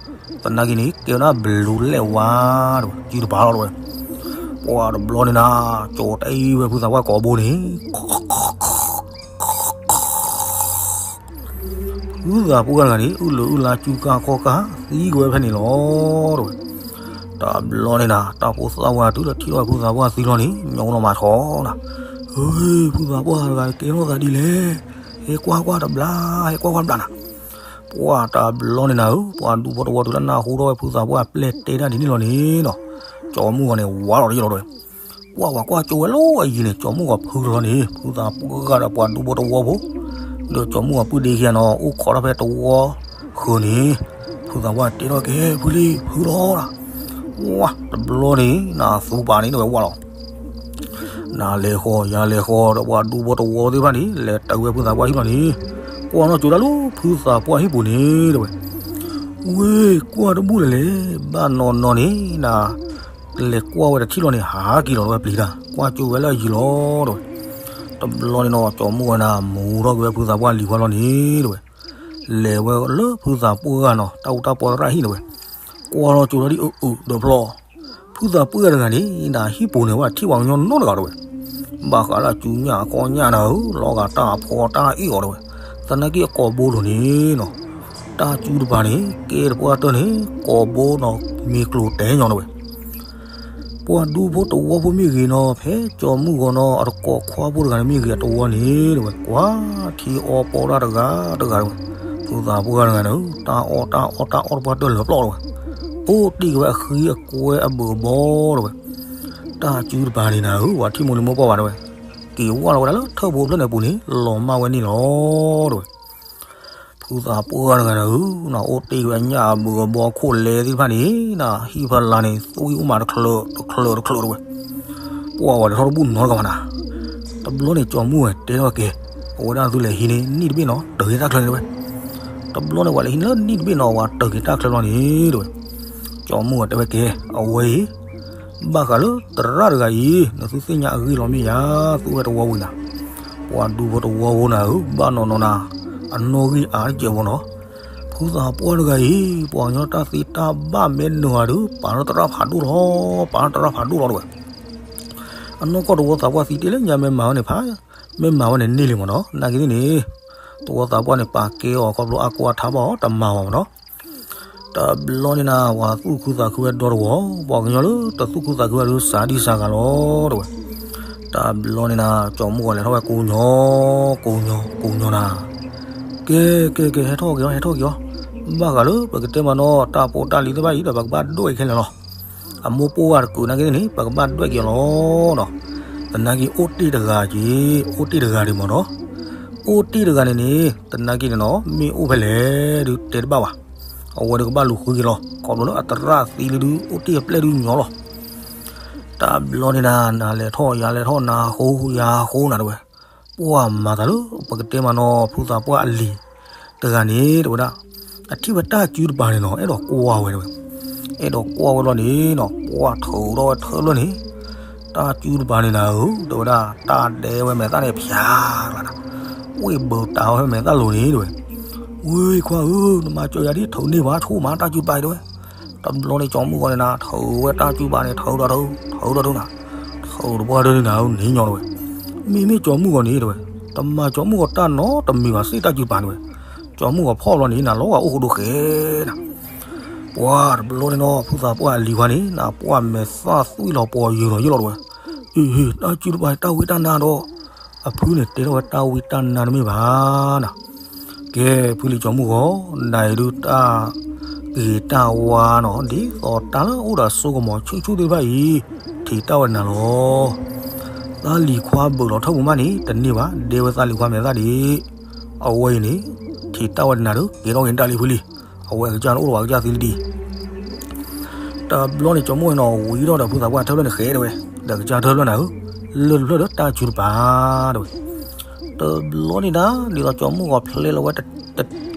သနာ်က့န့ၣ် ကဲဝဲဒၣ်ဘလူးလဲၣ်ဝါတဲဝဲ စုတပၤလီၤတဲဝဲ, ပှၢ်တဘျီန့ၣ်နၤ ကၠိတအံၤဝဲဖုသးပှၢ်ကိာ်ဘိန့ၣ် ဖုသးပှၢ်တဂၤန့ၣ် အုၣ်လၢအုၣ်လါစုကါခီကါ သံကွံာ်ဝဲဖဲန့ၣ်လီၤတဲဝဲ, တဘျီန့ၣ်နၤ တၢ်ဖိသၣ်ဝဲတုၤလၢထံၣ်လီၤဖုသးပှၢ်သံလီၤန့ၣ် ညီလီၤမၤထီနၤ, ဟ့ ဖုသးပှၢ်တဂၤကဲထီၣ်သးဒ်လဲၣ်, ဟဲကွၢ်ကွၢ်တဘျီ ဟဲကွၢ်ကွၢ်တဘျီနၤ, ပှၢ်တဘျီန့ၣ်နၤဧၢ ပှၤဒူဖိတဝီတုၤလၢနၢ်ဟူထီၣ်ဝဲဖုသးပှၢ်ပျဲၢ်တဲတၢ်ဒ်န့ၣ်လီၤန့ၣ်နီၤ, ကၠီမုၣ်ဂီၤန့ၣ် ဝါလီၤတယံာ်လီၤတဲဝဲ ပှၢ်ပှၤကွၢ်ကၠိဝဲလီၤအယံၤန့ၣ် ကၠီမုၣ်ဂီၤဖုလီၤန့ၣ် ဖုသးပှၢ်ဒီးပှၤဒူဖိတဝီဖိ, ဒီးကၠီမုၣ်ဂီၤပုၢ်ဒ့ခံဂၤနီၤ အိၣ်ခိးထီၣ်ဖဲတဝီဃၢၤန့ၣ်, ဖုသးပှၢ်တဲထီၣ်က့ၤ ဖုလံၤ ဖုလီၤနၤ, ဝါ တဘျီန့ၣ် နသူပာ်န့ၣ် နဝဲဝါလီၤ. နၤလဲၤဃီ ယၤလဲၤဃီဒီး ပှၤဒူဖိတဝီသ့ၣ်တဖၣ်န့ၣ် လဲၤတုၤဝဲဖုသးပှၢ်ဟံၣ်လီၤန့ၣ်, ကွၢ်နီၣ်ကၠိတၢ်လၢ ဖုသးပှၢ်ဟံၣ်ပူၤန့ၣ် တဲဝဲ. ဝ့ၢ် ကွၢ်တဘူၣ်လၢၤလဲၣ်, ဘၣ်နီၢ်နီၢ်န့ၣ် န လဲၤကွၢ်ဝဲတထံၣ်လီၤန့ၣ် ဟးက့ၤလီၤ တဲဝဲ ပျံၤတၢ် ကွၢ်ကၠိဝဲလၢအယံၤလီၤ တဲဝဲ. တဘျီန့ၣ်နီၤ ကၠီမုၢ်ဂီၤန့ၣ် မူထီၣ်က့ၤဝဲဖုသးပှၢ်လံၤခွါလီၤန့ၣ် တဲဝဲ. လဲၤဝဲလၢဖုသးပှၢ်ဂၤနီၤ တၢ်အူတၢ်ပီသရၣ်ဟံၣ် တဲဝဲ. ကွၢ်လီၤကၠိလီၤဒ်အုးအုးဒီးဖျီ, ဖုသးပှၢ်တဂၤန့ၣ် နဟံၣ်ပူၤန့ၣ် ဝဲထံၣ်ပှၤကညီနီတဂၤ တဲဝဲ. ဘၣ်ဃးလၢအစုညၣ်အခီၣ်ညၣ်နၤဧၢ, လီၤဂာ်တၢ်အဖီတၢ်အ့ၣ်အီၤ တဲဝဲ. သနာ်က့အကိာ်ဘိလိၤန့ၣ်နီၤ တၢ်စုတပၤန့ၣ် ကဲတပှၢ်တၢၢ်န့ၣ် ကိာ်ဘိနီၤ မ့ၤကျိၤတဲညီ တဲဝဲ. ပှၤဒူဖိတဝီဖိမ့ၢ်ဂ့ၤနီၤ ဖဲကၠီမုၢ်ဂီၤနီၤ အတကိးခွါဖိတဂၤန့ၣ်မ့ၢ်ဂ့ၤ အတဝီန့ၣ် တဲဝဲ ကွၢ်ထံအီပီတၢ်တဂၤတဂၤ တဲဝဲ. ဖုသးပှၢ်တဂၤန့ၣ် တၢ်အီၣ်တၢ်အီၣ်တၢ်အီၣ်တပှၢ်တၢၢ်လၢာ်ပျီ တဲဝဲ. အိၣ်တ့ၢ်က့ၤဝဲအဃံအကွဲအဘုးအဘီ တဲဝဲ. တၢ်စုတပၤန့ၣ်နၤဧၢ ပှၤထံၣ်မိၢ်လံၤမိၢ်ပှၢ်ဘၣ် တဲဝဲ. က့ၤဝဲလီၤဝဲဒၣ်လၢထၢၣ်ဖိဖျၢၣ်န့ၣ်အပူၤန့ၣ် လီၤမၢ်ဝဲန့ၣ်လီၤ တဲဝဲ. ဖုသးပှၢ်တဂၤန့ၣ်ဧၢ, နအိၣ်တ့ၢ်ဝဲအညၣ်အဘုးအဘီအခိၣ်လဲသ့ၣ်တဖၣ်န့ၣ် နဟံၣ်ဖီလာ်န့ၣ် သွံၣ်အိၣ်မးတချၢးတချၢးတချၢး တဲဝဲ. ပှၢ်ဝဲလဲၤထီၣ်တဘူၣ်နီတဂၤဘၣ်နၤ. တဘျီန့ၣ် ကၠီမုၢ်ဂီၤတဲထီၣ်က့ၤ အဝဲဒၣ်သုလဲၤဟံးန့ၢ်နံၣ်တဘ့ၣ်နီၤ တၢၤက့ၤတၢ်ချၢန့ၣ် တဲဝဲ. တဘျီန့ၣ် ပှၤလဲၤဟံးန့ၢ်လၢနံၣ်တဘ့ၣ်နီၤ ပှၤတၢၤက့ၤတၢ်ချၢလီၤန့ၣ် တဲဝဲ. ကၠီမုၢ်ဂီၤတဲဝဲက့ၤ အဝဲအံၤ ဘၣ်ဃးလၢသရၣ်တဂၤအံၤ နသုသ့ၣ်ညါအဂ့ၢ်လီၤမ့ၢ်ယၤ သူဝဲတဝီဝံၤနၤ. ပှၤဒူဖိတဝီဖိနၤဧၢ, ဘၣ်နီၢ်နီၢ်နၤ အနီၣ်ဂံၢ်အါတစဲးဖိနီၤ. ဖုသးပှၢ်တဂၤအံၤ ပှၤကညီတၢ်သ့တၢ်ဘၣ်မ့ၢ်နုာ်ဂၤဒီး ပာ်လၢသရၣ်ဖးဒိၣ်လီၤ, ပာ်လၢသရၣ်ဖးဒိၣ်လီၤ တဲဝဲ. အနီၢ်ကီၢ်တဝီသးပှၢ်သံတ့ၢ်လၢညါမ့ၢ်မၤဝဲန့ၣ် မ့ၢ်မၤဝဲန့ၣ်န့ၢ်လံမ့ၢ်နီၤ, နာ်က့သ့ၣ်န့ၣ် တဝီသးပှၢ်န့ၣ် ပာ်ကဲအီၤခီဖျိအါကိးအါထးဘၣ်အီၤ တမၤဝဲမ့ၢ်နီၤ. တဘျီန့ၣ်နၤ ပှၤသူၣ်ခုသးခုဝဲဒီတဝီ, ပှၤကညီလၢတသူၣ်ခုသးခုဝဲဒီးစးဒံစးဂၤလီၤ တဲဝဲ. တဘျီန့ၣ်နၤ ကၠီမုၢ်ဂီၤလဲၤထီၣ်ဝဲကိးညီ, ကိးညီ, ကိးညီနၤ. ကဲ, ကဲ, ကဲ, ဟဲထီၣ်က့ၤအီၤ, ဟဲထီၣ်က့ၤအီၤ. ဘၣ်ဃးလၢပကတဲမ့ၢ်နီၤ တၢ်ဖိတၢ်လံၤသ့ၣ်တဖၣ်အံၤဒီး ပကဘၣ်ဒွဲၣ်ခဲလၢာ်လီၤ. အမိၢ်ပိၢ်ဝဲတကုးနာ်က့သ့ၣ်န့ၣ် ပကဘၣ်ဒွဲၣ်က့ၤအီၤလီၤနီၤ. သနာ်က့အိၣ်တ့ၢ်တဂၤက့ၤ, အိၣ်တ့ၢ်တဂၤဒံးမ့ၢ်နီၤ. အိၣ်တ့ၢ်တဂၤန့ၣ်န့ၣ် သနာ်က့န့ၣ်နီၤ မ့ၢ်အိၣ်ဖဲလဲၣ်ဒုးတဲတဘၣ်ဘၣ်. အဝဲဒုးကဘၣ်လူၤဃုက့ၤလီၤ. ခီဖျိလၢအသရၣ်သံလံဒုး အိၣ်တ့ၢ်အပျဲၢ်ဒုးညီလီၤ. တဘျီန့ၣ်နၤ နၤလဲၤထီၣ်ယၤလဲၤထီၣ် နၤဃိယၤဃိနၤ တဲဝဲ. ပှၢ်မၤသးလၢ ပကတဲမ့ၢ်နီၤ ဖုသးပှၢ်အလံၤတဂၤန့ၣ် တဲဝဲဒၣ်, အထံၣ်ဝဲတၢ်စုတပၤန့ၣ်နီၤ အဲၣ်ဒိးကွၢ်ဝဲ တဲဝဲ. အဲၣ်ဒိးကွၢ်ဝဲလီၤန့ၣ်နီၤ ပှၢ်ထုးထီၣ်ဝဲထၢၣ်လၢန့ၣ်, တၢ်စုတပၤန့ၣ်နၤဧၢ တဲဝဲဒၣ် တၢ်ဒဲဝဲမဲာ်သၣ်န့ၣ်ဖျါကျါနၤ, ဝ့ၢ်ဘၢတၢ်ဝဲမဲာ်သၣ်လိၤန့ၣ် တဲဝဲ. ဝ့ၢ်ခွါဧၢ နမၤစၢၤယၤဒ် ထုးန့ၢ်ဘၣ် ဆိၣ်မးတၢ်စုတပၤအံၤ တဲဝဲ. တဘျီန့ၣ်ကၠီမုၢ်ဂီၤန့ၣ်နၤ ထုးဝဲတၢ်စုတပၤန့ၣ် ထုးဒီးထုး ထုးဒီးထုးနၤ, ထုးတပှၢ်ဒၢန့ၣ်နၤ န့ၢ်ညီ တဲဝဲ. မ့မ့ၢ်ကၠီမုၢ်ဂီၤန့ၣ် တဲဝဲ, တမၤကၠီမုၢ်ဂီၤတၢ်နီတမံၤဘၣ် စ့ၢ်တၢ်စုတပၤန့ၣ် တဲဝဲ. ကၠီမုၢ်ဂီၤဖီၣ်ဘျီန့ၣ် နၤလီၤဂာ်အိၣ်ဃိဒိဃဲနၤ. ပှၢ်တဘျီန့ၣ်နီၤ ဖုသးပှၢ်အလံၤခွါန့ၣ် နၤပှၢ်မဲာ်သၣ်သွံၣ်လီၤပှီၤယုာ်လီၤယုာ်လီၤ တဲဝဲ. အ့ တၢ်စုတပၤန့ၣ် တၢ်ဝံတၢ်နါဒီး အဖုန့ၣ်တဲထီၣ်ဝဲတၢ်ဝံတၢ်နါတမ့ၢ်ဘၣ်နၤ. ကဲ ဖုလံၤကၠီမုၢ်ဂီၤ, နၤအံၤဒုးတၢ်ဂ့ၤတၢ်ဝါနီၤ ဒ်သိးတၢ်လၢအိၣ်ဒီးစိကမီၤဆူၣ်ဆူၣ်သ့ၣ်တဖၣ်အံၤ ထံၣ်တၢ်ဝဲနၤလီၤ. သးလံၤခွါဘုးလီၤထၢၣ်ပူၤမးန့ၣ် တန့ၢ်ဘၣ် ဒဲဝဲသးလံၤခွါမဲာ်သၣ်ဒံး. အဝဲအံၤန့ၣ် ထံၣ်တၢ်ဝဲနၤဒီး ကဲထီၣ်က့ၤနတၢ်လံဖုလံၤ, အဝဲအကစၢ်န့ၣ်အိၣ်ဒီးပှၤကစၢ်သံလံဒံး တဘျီန့ၣ် ကၠီမုၢ်ဂီၤန့ၣ်နီၤ ဝံထီၣ်ဒီးဖုသးပှၢ်ထၢၣ်ဖျၢၣ်န့ၣ်ဃဲတဲဝဲ, ဒီးကစၢ်ထၢၣ်ဖျၢၣ်နၤဧၢ, လၢၢ်တဖျၢၣ်ဒီးတၢ်စုတပၤ တဲဝဲ. တဘျီန့ၣ်ဒၣ် ဒ်သိးကၠီမုၢ်ဂီၤဖျဲလီၤဝဲ တတီၤ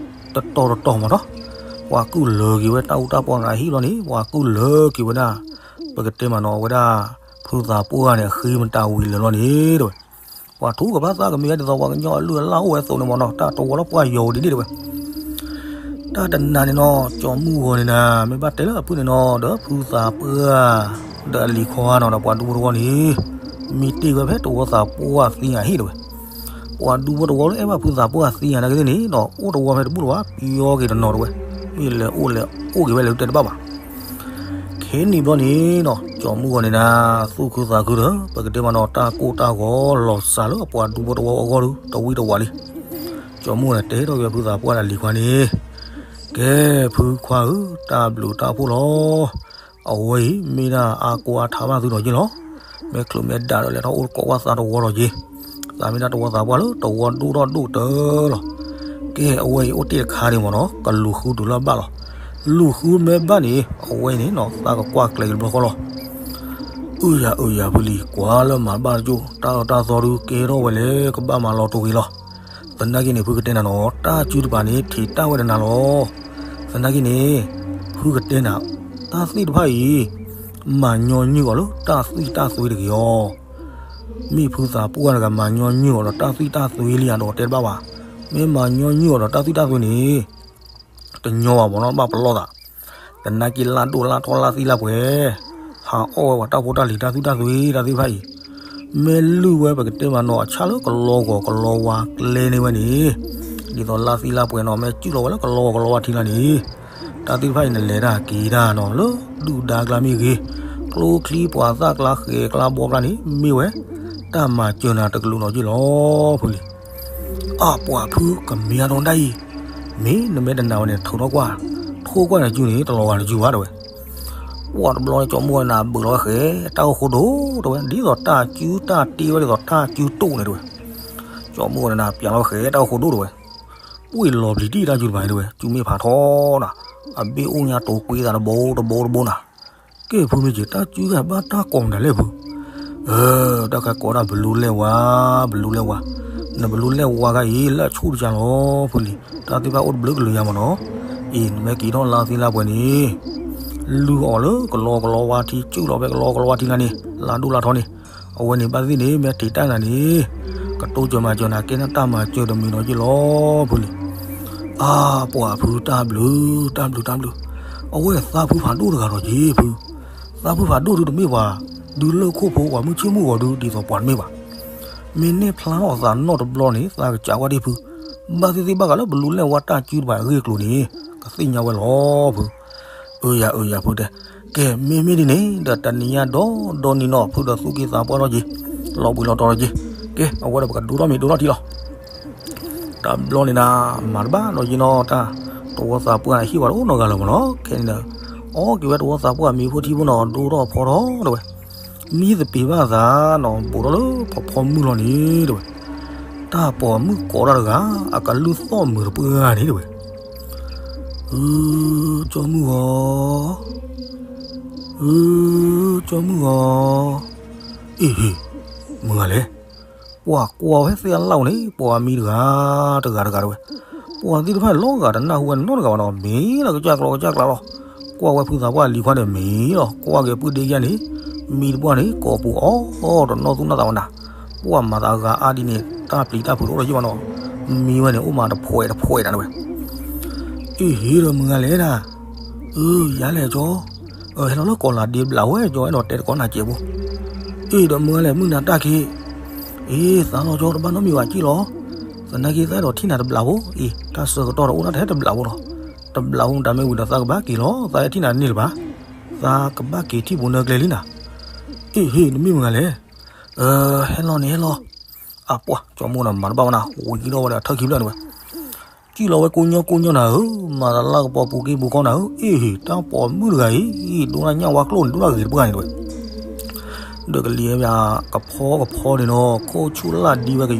တတီၤမ့ၢ်နီၤ, ပှၤကုၢ်လၢာ်က့ၤဝဲတၢ်အူတၢ်ပီနၤဟံၣ်ဘျီန့ၣ် ပှၤကုၢ်လၢာ်က့ၤဝဲဒၣ်, ပကတဲမ့ၢ်နီၤ အဝဲဒၣ် ဖုသးပှၢ်န့ၣ် အဃံမတၤဝံၤလၢာ်လီၤန့ၣ် တဲဝဲ. ပှၤထူကဖၣ်သၣ်ကမ့ၢ်ဒ်သိးပှၤကညီအလုၢ်အလၢ်အိၣ်ဝဲအသိးန့ၣ်မ့ၢ်နီၤ တၢ်တဝီလၢပှၢ်ယိာ်ဝံၤဒ်န့ၣ် တဲဝဲ. တၢ်တနၤန့ၣ်နီၤ ကၠီမုၢ်ဂီၤန့ၣ်နၤ မ့ၢ်ဘၣ်တဲလၢအဖုန့ၣ်နီၤ ဒီးဖုသးပှၢ် ဒီးအလံၤခွါနီၤ ဒီးပှၤဒူဖိတဝီန့ၣ် မ့ၢ်တ့ၢ်ဝဲဖဲတဝီသးပှၢ်သံအဟံၣ် တဲဝဲ. ပှၤဒူဖိတဝီလၢအဲၣ်ဘၣ်ဖုသးပှၢ်သံအနာ်က့သ့ၣ်န့ၣ်နီၤ အိၣ်တဝီဖဲတဘူၣ်လၢၤဘၣ် ပျီက့ၤတနီၤ တဲဝဲ. မ့ၢ်လဲၤအိၣ်လဲၤအိၣ်က့ၤဝဲလဲၤတဲတဘၣ်ဘၣ် ခဲနံၣ်ဘျီန့ၣ်နီၤ ကၠီမုၢ်ဂီၤန့ၣ်နၤ သူၣ်ခုသးခုဒီး ပကတဲမ့ၢ်နီၤ တၢ်ကိၢ်တၢ်ဂီၤလီၤစှၤလၢအပှၤဒူဖိတဝီအဂီၢ်ဒီး တဝံတဝးလံ. ကၠီမုၢ်ဂီၤန့ၣ်တဲထီၣ်က့ၤဖုသးပှၢ်ဒီးလံၤခွါန့ၣ် ကဲ ဖုခွါဧၢ တၢ်ဘျုးတၢ်ဖှိၣ်လီၤ. အဝဲအံၤ မ့ၢ်ဒၣ်အါကိၢ်အါထးဘၣ်သုဒီးက့လီၤ. မ့ၢ်ချုးမ့ၢ်ဒၣ်ဒီးလဲၤထီၣ်အိၣ်ကိးဝဲသးတဝီဒီးက့, သးမ့ၢ်ဒၣ်တဝီသးပှၢ်လၢတဝီဒိၣ်ထီၣ်ဒိၣ်ကတၢၢ်လီၤ. ကဲ အဝဲအံၤအိၣ်တ့ၢ်တခါန့ၣ်မ့ၢ်နီၤ ကလူၤဃုတုၤလၢအဘၣ်လီၤ. လူၢ်ဃုမ့ၢ်ဘၣ်န့ၣ် အဝဲန့ၣ်နီၤ သးကကွၢ်ကျဲၤက့ၤတဘျီဃီလီၤ. အုယၤအုယၤဖုလံၤ ကွၢ်လၢမၤဘၣ်တကၠိၣ် တၢ်အၢတၢ်သီဒုးကဲထီၣ်ဝဲလၢ ကဘၣ်မၤလီၤတိာ်က့ၤလီၤ. သနာ်က့န့ၣ် ဖုကတဲနၤနီၤ တၢ်စုတပၤန့ၣ် ထံးတၢ်ဝဲဒၣ်နၤလီၤ. သနာ်က့န့ၣ် ဖုကတဲနၤ တၢ်သ့ၣ်တဖၣ်အံၤ မၤညီနုၢ်အီၤလၢတၢ်သွံၣ်တၢ်သွဲတဂ့ၤအီၤ. မ့ၢ်ဖုသးပှၢ်တဂၤ မၤညီနုၢ်အီၤဒီးတၢ်သွံၣ်တၢ်သွဲလံဧါဒီးတဲတဘၣ်ဘၣ်. မ့ၢ်မၤညီနုၢ်အီၤဒီးတၢ်သွံၣ်တၢ်သွဲန့ၣ် တညီဘၣ်မ့ၢ်နီၤ ဘၣ်ပလီၢ်သး. သနာ်က့လၢဒိၣ်လၢထီလၢသံလၢပှဲၤ ဟးအီၣ်ဝဲပှၤတၢ်ဖိတၢ်လံၤတၢ်သွံၣ်တၢ်သွဲတၢ်သ့ၣ်တဖၣ်အံၤ မ့ၢ်လုၢ်ဝဲပကတဲမးနီၤ အဆၣ်လၢကလီဂီၤကလီဝါကျဲန့ၢ်ဝဲန့ၣ် ဒ်သိးလၢသံလၢပှဲၤနီၤ မ့ၢ်စုၣ်လီၤဝဲလၢကလီဂီၤကလီဝါထံလၢန့ၣ် တၢ်သ့ၣ်တဖၣ်အံၤ နလဲၤတၢ်က့ၤတၢ်နီၤ လၢဒုၣ်ဒါကျါမ့ၢ်ဂ့ၤ ကျိချံပှၤသၣ်ကျါဃဲၤကျါဘီကျါန့ၣ် မ့ၢ်ဝဲ တၢ်မၤစၢၤနၤတကလုာ်နီၤက့ၢ်လီၤ ဖုလံၤ. အါပှၤဖုကမ့ၢ်အါဒီးဒၣ်အံၤ မ့ၢ်နမ့ၢ်တနာ်ဝဲန့ၣ် ထုးထီၣ်ကွၢ် ထိၣ်ကွၢ်န့ၣ်စုန့ၣ် တလီၤဂာ်တစုဘၣ်တဲဝဲ. ပှၤတဘျီန့ၣ် ကၠီမုၢ်ဂီၤန့ၣ် ဘုးလီၤဝဲဃဲၤ တၢ်အိၣ်ဃိဒိၣ်တဲဝဲ ဒ်သိးတၢ်စုတၢ်တ့ဝဲဒ်သိးတၢ်စုတိၣ်န့ၣ်တဲဝဲ. ကၠီမုၢ်ဂီၤန့ၣ် ပျးလီၤဝဲဃဲၤ တၢ်အိၣ်ဃိဒိၣ်တဲဝဲ. ပှ့ၤလီၤပျံၤတံၢ်တၢ်စုတပၤန့ၣ်တဲဝဲ စုမ့ၢ်ဖးထီနၤ အဘ့ၣ်အိၣ်ညါတိၤကွ့သးတဘိတဘိတဘိနၤ ကဲဖုမ့ၢ်က့ၤ တၢ်စုဂၤဘၣ်တၢ်ကိးမတၤလဲၣ်ဖု. အၢ တၢ်ခါကိးဒၣ်ဘလူးလဲၢ်ဝါ ဘလူးလဲၢ်ဝါ, နဘလူးလဲၢ်ဝါခါအံၤ လၢအဆိကတၢၢ်လီၤဖုလံၤ, တၢ်သ့ၣ်တဖၣ်အိၣ်တဘျုးကလုာ်ညါမးနီၤ. အံၤ နမ့ၢ်က့ၤထီၣ်လါသ့လါပှဲၤန့ၣ် လုၢ်အီၤလၢကလီကလီဝါထံ စုၣ်လီၤဖဲကလီကလီဝါထံလၢန့ၣ် လါဒိၣ်လါထီန့ၣ်, အဝဲန့ၣ်ဘၣ်သ့ၣ်န့ၣ် မ့ၢ်ထံးတၢ်နၤန့ၣ် ကတိစၢၤမၤစၢၤနၤ ကဲနတၢ်မၤစၢၤတမံၤနီၤက့ၢ်လီၤဖုလံၤ. အါ ပှၤဖုတၢ်ဘျုး တၢ်ဘျုးတၢ်ဘျုး, အဝဲသးဖုဖးဒိၣ်တဂၤဒီးက့ၢ်ဖု, သးဖုဖးဒိၣ်ဒုတမ့ၢ်ပှၤ ဒုးလၢခိၣ်ဖိပှၤမုၢ်ဆ့ၣ်မုၢ်ဂီၤဒု ဒ်သိးပှၤတမ့ၢ်ဘၣ်. မ့ၢ်နဲၣ်ဖျါထီၣ်သးနီတဘျီန့ၣ် သးကစးဝဲဒၣ်ဖု, ဘၣ်သ့ၣ်သ့ၣ်ဘၣ်ဃးလၢဘလူးလဲၢ်ဝါတၢ်စုတပၤအဂ့ၢ်အကျိၤန့ၣ် ကသ့ၣ်ညါဝဲလီၤဖု. အၢယၤအၢယၤဖုတဲ, ကဲ မ့မ့ၢ်ဒ်န့ၣ်ဒီး တနံၤညါဒီးဒီနံၤနီၤ ဖုဒီးသူၣ်က့သးပှၢ်ထီၣ်က့ၤ, လီၤဘှံးလီၤတီၤထီၣ်က့ၤ, ကဲ အဝဲဒီးပကဒိထီၣ်မ့ၤဒိထီၣ်ထံလီၤ. တဘျီန့ၣ်နၤ မၤတဘၣ်နီၤယံၤနီၤ တၢ်တဝီသးပှၢ်ဟ့ၣ်ဝဲတအိၣ်နီတဂၤလၢၤမးနီၤ, ခဲန့ၣ်ဒီး အီၣ်က့ၤဝဲတဝီသးပှၢ်မ့ၤဖိထံဖိနီၤ ဒိထီၣ်ဖီထီၣ်တဲဝဲ, မံသပ့ၤဘၣ်သးနီၤ ဘူးထီၣ်လၢပှၤဖီမုၢ်လီၤန့ၣ်တဲဝဲ, တၢ်ပိာ်မုၣ်ကိးတၢ်တဂၤ အကလုၢ်သီၣ်မုာ်တပှၢ်န့ၣ်တဲဝဲ. အၢ ကၠီမုၢ်ဂီၤ, အၢ ကၠီမုၢ်ဂီၤ, အ့ဟ့ၣ် မုၢ်ဂၤလဲၣ်, ပှၤကွၢ်ဝဲသ့ၣ်အလၢ်ဝဲန့ၣ် ပှၤမံတဂၤ တဂၤတဂၤတဲဝဲ, ပှၤသ့ၣ်တဖၣ်လီၤဂာ်တနၢ်ဟူဝဲနီတဂၤဘၣ်နီၤ မ့ၢ်လၢကစၢ်ကျီကစၢ်ကျါလီၤ. ကွၢ်ဝဲဖုသးပှၢ်လံၤခွါန့ၣ်မ့ၢ်လီၤ ကွၢ်က့ၤပုၢ်ဒ့ယါန့ၣ် မံတပှၢ်န့ၣ် ကိးပူၤအီၤတနီၢ်သူၣ်နီၢ်သးဝဲနၤ, ပှၤမၤသးဂၤအါဒ်န့ၣ် တၢ်ပျံၤတၢ်ဖုးတအိၣ်လၢၤယံၤဘၣ်နီၤ, မံဝဲန့ၣ် အိၣ်မးတဖှဲးတဖှဲးနၤတဲဝဲ. အ့ဟ့ၣ်ဒီးမုၢ်ဂၤလဲၣ်ဒၣ်, အၢ ယၤလဲၣ်ကၠီ, ဟဲလီၤလၢကီးလၤဒ့ဘျးဝဲကၠီ အဲၣ်ဒိးတဲတကိးနၤစဲးဖိ, အ့ဒီးမုၢ်ဂၤလဲၣ် မုၢ်နၤတၢ်ခံ, အ့ သးလီၤကၠီ တဘၣ်နီတမံၤဘၣ်ကံၣ်လီၤ, သနာ်က့သးအဲၣ်ဒိးထံၣ်နၤတဘျးဖိ, အ့ တၢ်ဆၢကတီၢ်တအိၣ်ဒၣ်ထဲတဘျးဖိလီၤ, တဘျးဖိမတၤမ့ၢ်ဝံၤဒီးသးကဘၣ်က့ၤလီၤ သးအဲၣ်ထံၣ်နၤန့ၣ်လၢၤဘၣ်, သးကဘၣ်က့ၤထံၣ်ဖိနၢကျဲလံနၤ, အ့ဟ့ၣ် နမ့ၢ်မုၢ်ဂၤလဲၣ်, ဟဲလီၤန့ၣ်ဟဲလီၤ, အပှၤ ကၠီမိၢ်ဒီးမၤတဘၣ်ဝဲနၤ ဝံၤကံၣ်ထီၣ်ဝဲဒီးထၢၣ်ခံဖျၢၣ်န့ၣ်ဝဲ ကံၣ်လီၤဝဲကိညီကိညီနၤဧၢ, မၤသးလၢကပီၤပူၤက့ပူၤကီနၤဧၢ, အ့ဟ့ၣ် တၢ်ပိာ်မုၣ်တဂၤအံၤ ဒိၣ်ဒၣ်ညၣ်ဝါကျိၣ်န့ၣ် ဒိၣ်ဒၣ်ဂ့ၤတပှၢ်န့ၣ်တဲဝဲ, ဒီးကလံၤဝဲပၠး ကဖီကဖီန့ၣ်နီၤ ခိၣ်ဆူၣ်လၢ်ဒံဝဲကယီ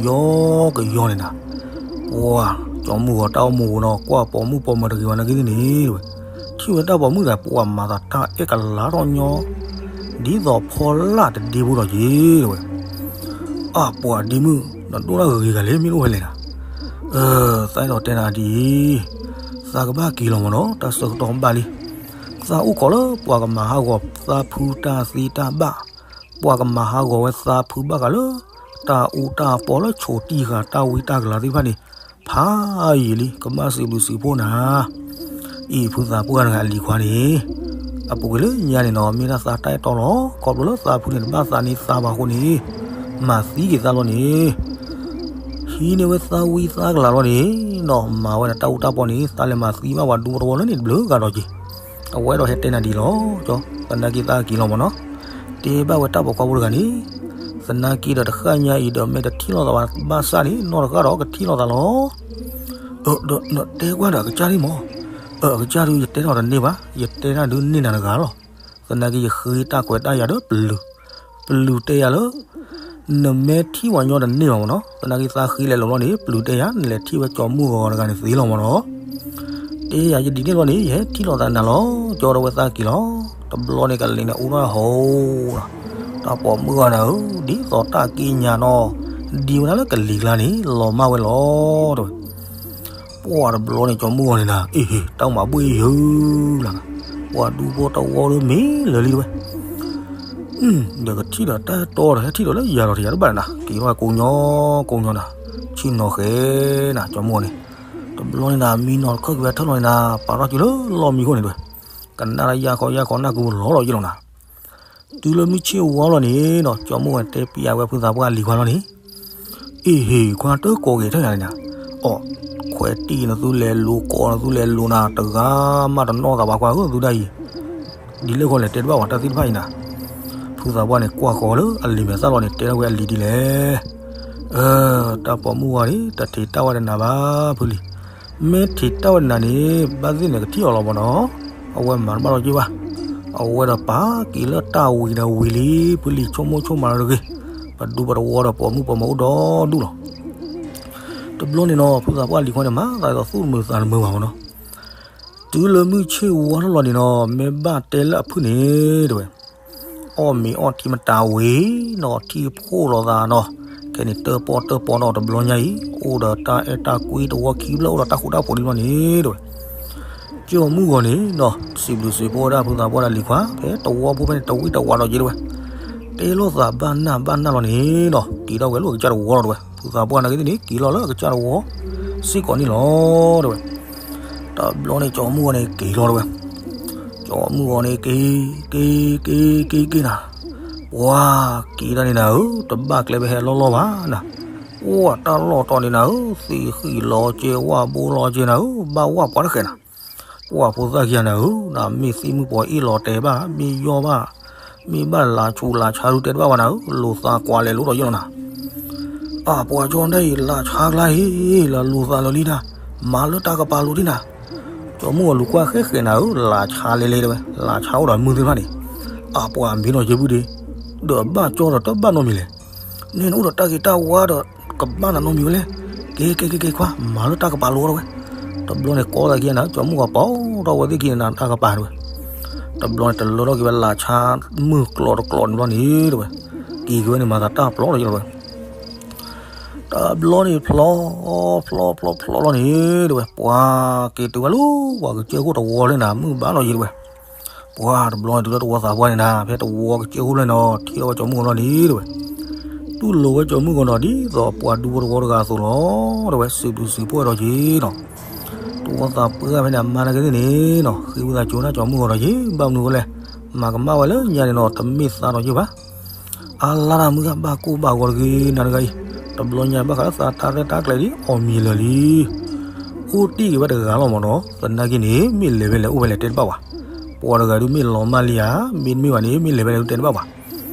ကယီန့ၣ်နၤ, ပှၤ ကၠီမိၢ်ဂီၤတၢ်အိၣ်မူပူၤနီၤ ကွၢ်ပိာ်မုၣ်ပိာ်မၢၤတဂ့ၤဝဲနာ်က့န့ၣ်တဲဝဲ, ထံၣ်ဝဲတၢ်ပိာ်မုၣ်တဂၤ ပှၤမၤသးတၢ်အဲၣ်ကလၤထီၣ်ညီ ဒ်သိးဖီလာ်တဒ့ဖိဒီးက့ၤတဲဝဲ အပှၤဒ့မုၣ် နဒိၣ်တၢ်ဂ့ၤဂၤလဲၣ် မ့ၢ်အိၣ်ဖဲလဲၣ်နၤ, အၢ သးအဲၣ်ဒိးတဲနၤဒ်အံၤ, သးကဘၣ်က့ၤလီၤမးနီၤ တၢ်ဆၢကတီၢ်ဘၣ်လံ, သးအိၣ်ခိးလၢပှၤကမၤဟးဂီၤသးဖုတၢ်သ့တၢ်ဘၣ်, ပှၤကမၤဟးဂီၤဝဲသးဖုဘၣ်ဃးလၢ တၢ်အူတၢ်ပီလၢဆိးတံၢ်ဃာ်တၢ်ဝံတၢ်ကလၤသ့ၣ်တဖၣ်န့ၣ် ဖးယံာ်လံ ကဘၣ်စံးဘျုးစံးဖှိၣ်နၤ အံၤဖုသးပှၢ်တဂၤအလံၤခွါန့ၣ် အပူၤကွံာ်လၢညါန့ၣ်နီၤ မ့ၢ်ဒၣ်သးတၢ်အဲၣ်တီလီၤ ခီဖျိလၢသးဖုန့ၣ် တဘၣ်သးန့ၢ်သးဘၣ်အဃိန့ၣ် မၤသံက့ၤသးလီၤန့ၣ် ဟံးန့ၢ်ဝဲသးဝံသးကလၤလီၤန့ၣ်နီၤ မၤဝဲဒၣ်တၢ်အူတၢ်ပီန့ၣ် သးလဲၤမၤသံဘၣ်ပှၤဒူပတဝီလၢန့ၣ်တဘျုးဂၤဒီးက့ၤ အဝဲအဲၣ်ဒိးဟဲတဲနၤဒ်အံၤလီၤ ကၠီ သနာ်က့သးက့ၤလီၤမးနီၤ တဲဘၣ်ဝဲတၢ်ပိာ်ခွါဖိတဂၤန့ၣ် သနာ်က့ဒီးတဃၣ်ညါအံၤဒီးမ့ၢ်တထံၣ်လိာ်သးဘၣ်ဆၣ်န့ၣ် နီၢ်တဂၤဒီးကထံၣ်လိာ်သးလီၤ ဒီးနတဲကွၢ်ဒီးအကစၢ်ဒ်မး, အကစၢ်ဒုးယတဲထီၣ်တန့ၢ်ဘၣ်, ယတဲတၢ်ဒုးန့ၢ်နၤတဂၤလီၤ. သနာ်က့ယဃ့တၢ်ခွဲးတၢ်ယာ်ဒီးပလုၢ်, ပလုၢ်တဲယၤလၢ နမ့ၢ်ထံၣ်ဝဲညီတန့ၢ်ဘၣ်မးနီၤ, သနာ်က့သးဃ့လဲၤလိာ်လီၤန့ၣ် ပလုၢ်တဲယၤ နလဲၤထံၣ်ဝဲကၠီမုၢ်ဂီၤတဂၤန့ၣ်သ့လီၤမးနီၤ. တဲယၤယဒ်န့ၣ်လီၤန့ၣ် ယဟဲထံၣ်လိာ်သးနၤလီၤ, ကၠီဒီးဝဲသးက့ၤလီၤ. တဘျီန့ၣ်ကလဲၤန့ၣ်အိၣ်ထီၣ်ဟီ, တၢ်ပိာ်မုၣ်ဂီၤနၤဧၢ, ဒ်သိးတၢ်က့ညါနီၤ, ဒ်ဝဲဒၣ်လၢကလံၤကျါန့ၣ် လီၤမၢ်ဝဲလီၤ တဲဝဲ. ပှၢ်တဘျီန့ၣ် ကၠီမုၣ်ဂီၤန့ၣ်နၤ, အ့ဟ့ၣ် တၢ်မၤဘှ့ၣ်ယုၢ်လၢ်နၤ, ပှၤဒူဖိတဝီဒီးမ့ၢ်လၢာ်လံ တဲဝဲ. ဒီးကထံၣ်ဒီးတၢ်တီဒီး ဟဲထံၣ်ဒီးလၢယၤဒီးတယၤတဘၣ်နၤ, က့ၤထီၣ်ကိးညီကိးညီနၤ, ဆ့ၣ်နီၤဃဲနၤ ကၠီမုၣ်ဂီၤန့ၣ်. တဘျီန့ၣ်နၤ မံနီၤတခၢၣ်က့ၤဝဲထၢၣ်လီၤန့ၣ်နၤ, ပာ်ထီၣ်က့ၤလၢလီၢ်မံခိၣ်န့ၣ် တဲဝဲ. ကနၣ်လၢယၢ်ခီယၢ်ခီနၢ်ကဝီၤလီၤလီၤယ့ၢ်လီၤနၤ. တုၤလၢမုၢ်ဆ့ၣ်ဝါလီၤန့ၣ်ဒီး ကၠီမုၣ်ဂီၤန့ၣ် တဲပျးဝဲဖုသးပှၢ်လံၤခွါလီၤန့ၣ်, အ့ဟ့ၣ် ခွါတကိးက့ၤထၢၣ်ယၤန့ၣ်နၤ, အိ ခွဲးတံၢ်နသုလဲၤလိၤ ကိးနသုလဲၤလိၤနၤ, တဂၤမးတနီၣ်သးဘၣ် ခွါဧၢ သုဒၣ်အံၤ, ဒ်လဲၣ်ဃီလဲၣ်တဲတဘၣ်ဝဲတၢ်သ့ၣ်တဖၣ်အံၤနၤ. ဖုသးပှၢ်န့ၣ် ကွၢ်ဃီၤလၢအလံၤမဲာ်သၣ်လီၤန့ၣ် တဲထီၣ်ဝဲအလံၤဒ်လဲၣ်. အၢ တၢ်ပိာ်မုၣ်ဝါန့ၣ် တထံးတၢ်ဝဲတနၤဘၣ် ဖုလံၤ, မ့ၢ်ထံးတၢ်ဝဲတနၤန့ၣ် ဘၣ်သ့ၣ်န့ၣ်ကထံၣ်အီၤလီၤမၢ်နီၤ, အဝဲမၤတဘၣ်လီၤက့ၢ်ဘၣ်. အဝဲဒီးပာ်က့ၤလၢတၢ်ဝံၤဒီးဝံၤလံ, ဖုလံၤဆိကမိၣ်ဆိကမးလၢတဂ့ၤ, ပဒူပတဝီဒီးပိာ်မုၣ်ပိာ်မၢၤအိၣ်ဒီဒူၣ်လီၤ. တဘျီန့ၣ်နီၤ ဖုသးပှၢ်လံၤခွါန့ၣ် မၤသးဒ်သိးသူၣ်တမုာ်သးတမုာ်ဘၣ်မၢ်နီၤ. တုၤလၢမုၢ်ဆ့ၣ်ဝါထီၣ်လီၤန့ၣ်နီၤ မ့ၢ်ဘၣ်တဲလၢအဖုၣ်န့ၣ် တဲဝဲ, အီၣ်မ့ၤအီထံမတၤဝံၤနီၤ ထံၣ်ဖှိၣ်လိာ်သးနီၤ, ခဲန့ၣ်တၢၣ်ပီၣ်တၢၣ်ပီနီၤ တဘျီညါအံၤ အိၣ်ဒီးတၢ်အဲၣ်တၢ်ကွံတဝီခံဖျၢၣ် အိၣ်ဒီးတၢ်ဃူတၢ်ဖိးလံဘျီန့ၣ် တဲဝဲ. ကၠီမုၣ်ဂီၤန့ၣ်နီၤ စံးဘျုးစံးဖှိၣ်ဝဲဒၣ်ဖုသးပှၢ်ဒီးလံၤခွါ ဖဲတဝီဖိဖဲန့ၣ် တဝံၣ်တဝးဒီးက့ၤ တဲဝဲ. တဲလိာ်သးဘၣ်နၢ်ဘၣ်နၢ်လီၤန့ၣ်နီၤ က့ၤထီၣ်ဝဲလၢ အကစၢ်တဝီလီၤ တဲဝဲ. ဖုသးပှၢ်နာ်က့သ့ၣ်န့ၣ် က့ၤလီၤလၢအကစၢ်တဝီစ့ၢ်ကီးန့ၣ်လီၤ တဲဝဲ. တဘျီန့ၣ် ကၠီမုၣ်ဂီၤန့ၣ် က့ၤလီၤ တဲဝဲ. ကၠီမုၣ်ဂီၤန့ၣ် က့ၤ က့ၤ က့ၤ က့ၤ က့ၤနၤ, ပှၤက့ၤတၢ်န့ၣ်နၤဧၢ တဘၣ်ကျဲဖဲဟဲလီၢ်လီၢ်ဘၣ်နၤ, အိၣ်တၢ်လီၢ်တီၤန့ၣ်နၤဧၢ သံဃံးလီၤကဲ ဝၣ်ဘိလီၤကဲနၤဧၢ ဘၣ်ဝၣ်ပှၤတဃဲးနၤ, ပှၤဖိသၣ်ခံဂၤနၤဧၢ နၤမ့ၢ်သံမုၣ်ပှၤအ့ၣ်လီၤတဲဘၣ် မ့ၢ်ယီၢ်ဘၣ် မ့ၢ်ဘၣ်လၤဆူးလၤဆါဒုးတဲတဘၣ်ဝဲနၤဧၢ လိာ်သးကွၢ်လဲၤလိၤဒီးယဲလီၤနၤ. အပှၤကၠီဒၣ်အံၤ လၤဆါကျါအံၤ လၢလိာ်သးလၢလံနၤ, မၤလၢတၢ်ကပၤလိၤဒ်နၤ, ကၠီမုၣ်ဂီၤလူၤကွၢ်ဃဲဃဲနၤဧၢ လၤဆါလဲၤလဲၤတဲဝဲ လၤဆါအိၣ်ဒီးမုၢ်သ့ၣ်တဖၣ်န့ၣ်, အပှၤမ့ၢ်နီၢ်ကဲပုၢ်ဒ့, ဒီးဘၣ်ကၠီဒီးတဘၣ်နီတမံၤလဲၣ်, န့ၣ်နအိၣ်ဒီးတၢ်ဂ့ၤတၢ်ဝါဒီး ကဘၣ်နၤနီတမံၤဝဲလဲၣ်, က့ၤ က့ၤ က့ၤ က့ၤ ခွါ မၤလၢတၢ်ကပၤလိၤတဲဝဲ, တဘျီန့ၣ် ကိးသးခံဂၤနၤ ကၠီမုၣ်ဂီၤပိာ်ထီၣ်ဝဲသ့ၣ်ခံဂၤနၤတၢ်ကပၤတဲဝဲ, တဘျီန့ၣ် တလၢထီၣ်က့ၤဝဲလၤဆါမုၢ်ကျိၤတကျိၤန့ၣ်ဘျီန့ၣ်တဲဝဲ, က့ၤက့ၤဝဲန့ၣ် မၤသးတၢ်ပျီလီၤယဲလီၤတဲဝဲ. တဘျီန့ၣ်ဖျီ ဖျီ ဖျီ ဖျီလီၤန့ၣ်တဲဝဲ ပှၤက့ၤတုၤဝဲလၢ ပှၤကစၢၢ်ခိၣ်တဝီလၢနၤ မုၢ်ဘၣ်လီၤယဲတဲဝဲ, ပှၤတဘျီန့ၣ်တုၤလၢတဝီသးပှၢ်န့ၣ်နၤ ဖဲတဝီကစၢၢ်ခိၣ်လၢနၤ ထံၣ်ထီၣ်ဝဲကၠီမုၣ်ဂီၤလီၤန့ၣ်တဲဝဲ, တူၢ်လိာ်ဝဲကၠီမုၣ်ဂီၤဒီး ဒ်သိးပှၤဒူဖိတဝီတဂၤအသိးလီၤတဲဝဲ, စံးဘျုးစံးဖှိၣ်ဝဲဒီးက့ၤနီၤ, တဝီသးပှၢ်ဖဲန့ၣ် အမါနာ်က့သ့ၣ်န့ၣ်နီၤ ဃ့ဝံသးစူၤနၤကၠီမုၣ်ဂီၤဒီးက့ၤ ဘၣ်မနုၤဃိလဲၣ်, မၤကမၣ်ဝဲလၢညါန့ၣ်နီၤ တမ့ၢ်သးဒီးယဲဘၣ် အါလါတၢ်မုၢ်ဂၤဘၣ်ကိၢ်ဘၣ်ဂီၤတဂ့ၤ နၤတဂၤအံၤ, တဘျီညါဘၣ်ဃးလၢသးတၢ်ရဲၣ်တၢ်ကျဲၤဒ်အီၣ်မံၤလၢာ်လံ, အိၣ်တ့ၢ်က့ၤဝဲတဂၤလီၤမၢ်နီၤ, သနာ်က့န့ၣ် မ့ၢ်လဲၤဝဲလဲၣ်အိၣ်ဝဲလဲၣ်တဲတဘၣ်ဘၣ်, ပှၤတဂၤဒုးမ့ၢ်လီၤမၢ်လံဧါ, မ့တမ့ၢ်ဘၣ်န့ၣ် မ့ၢ်လဲၤဝဲလဲၣ်ဒုးတဲတဘၣ်ဘၣ်,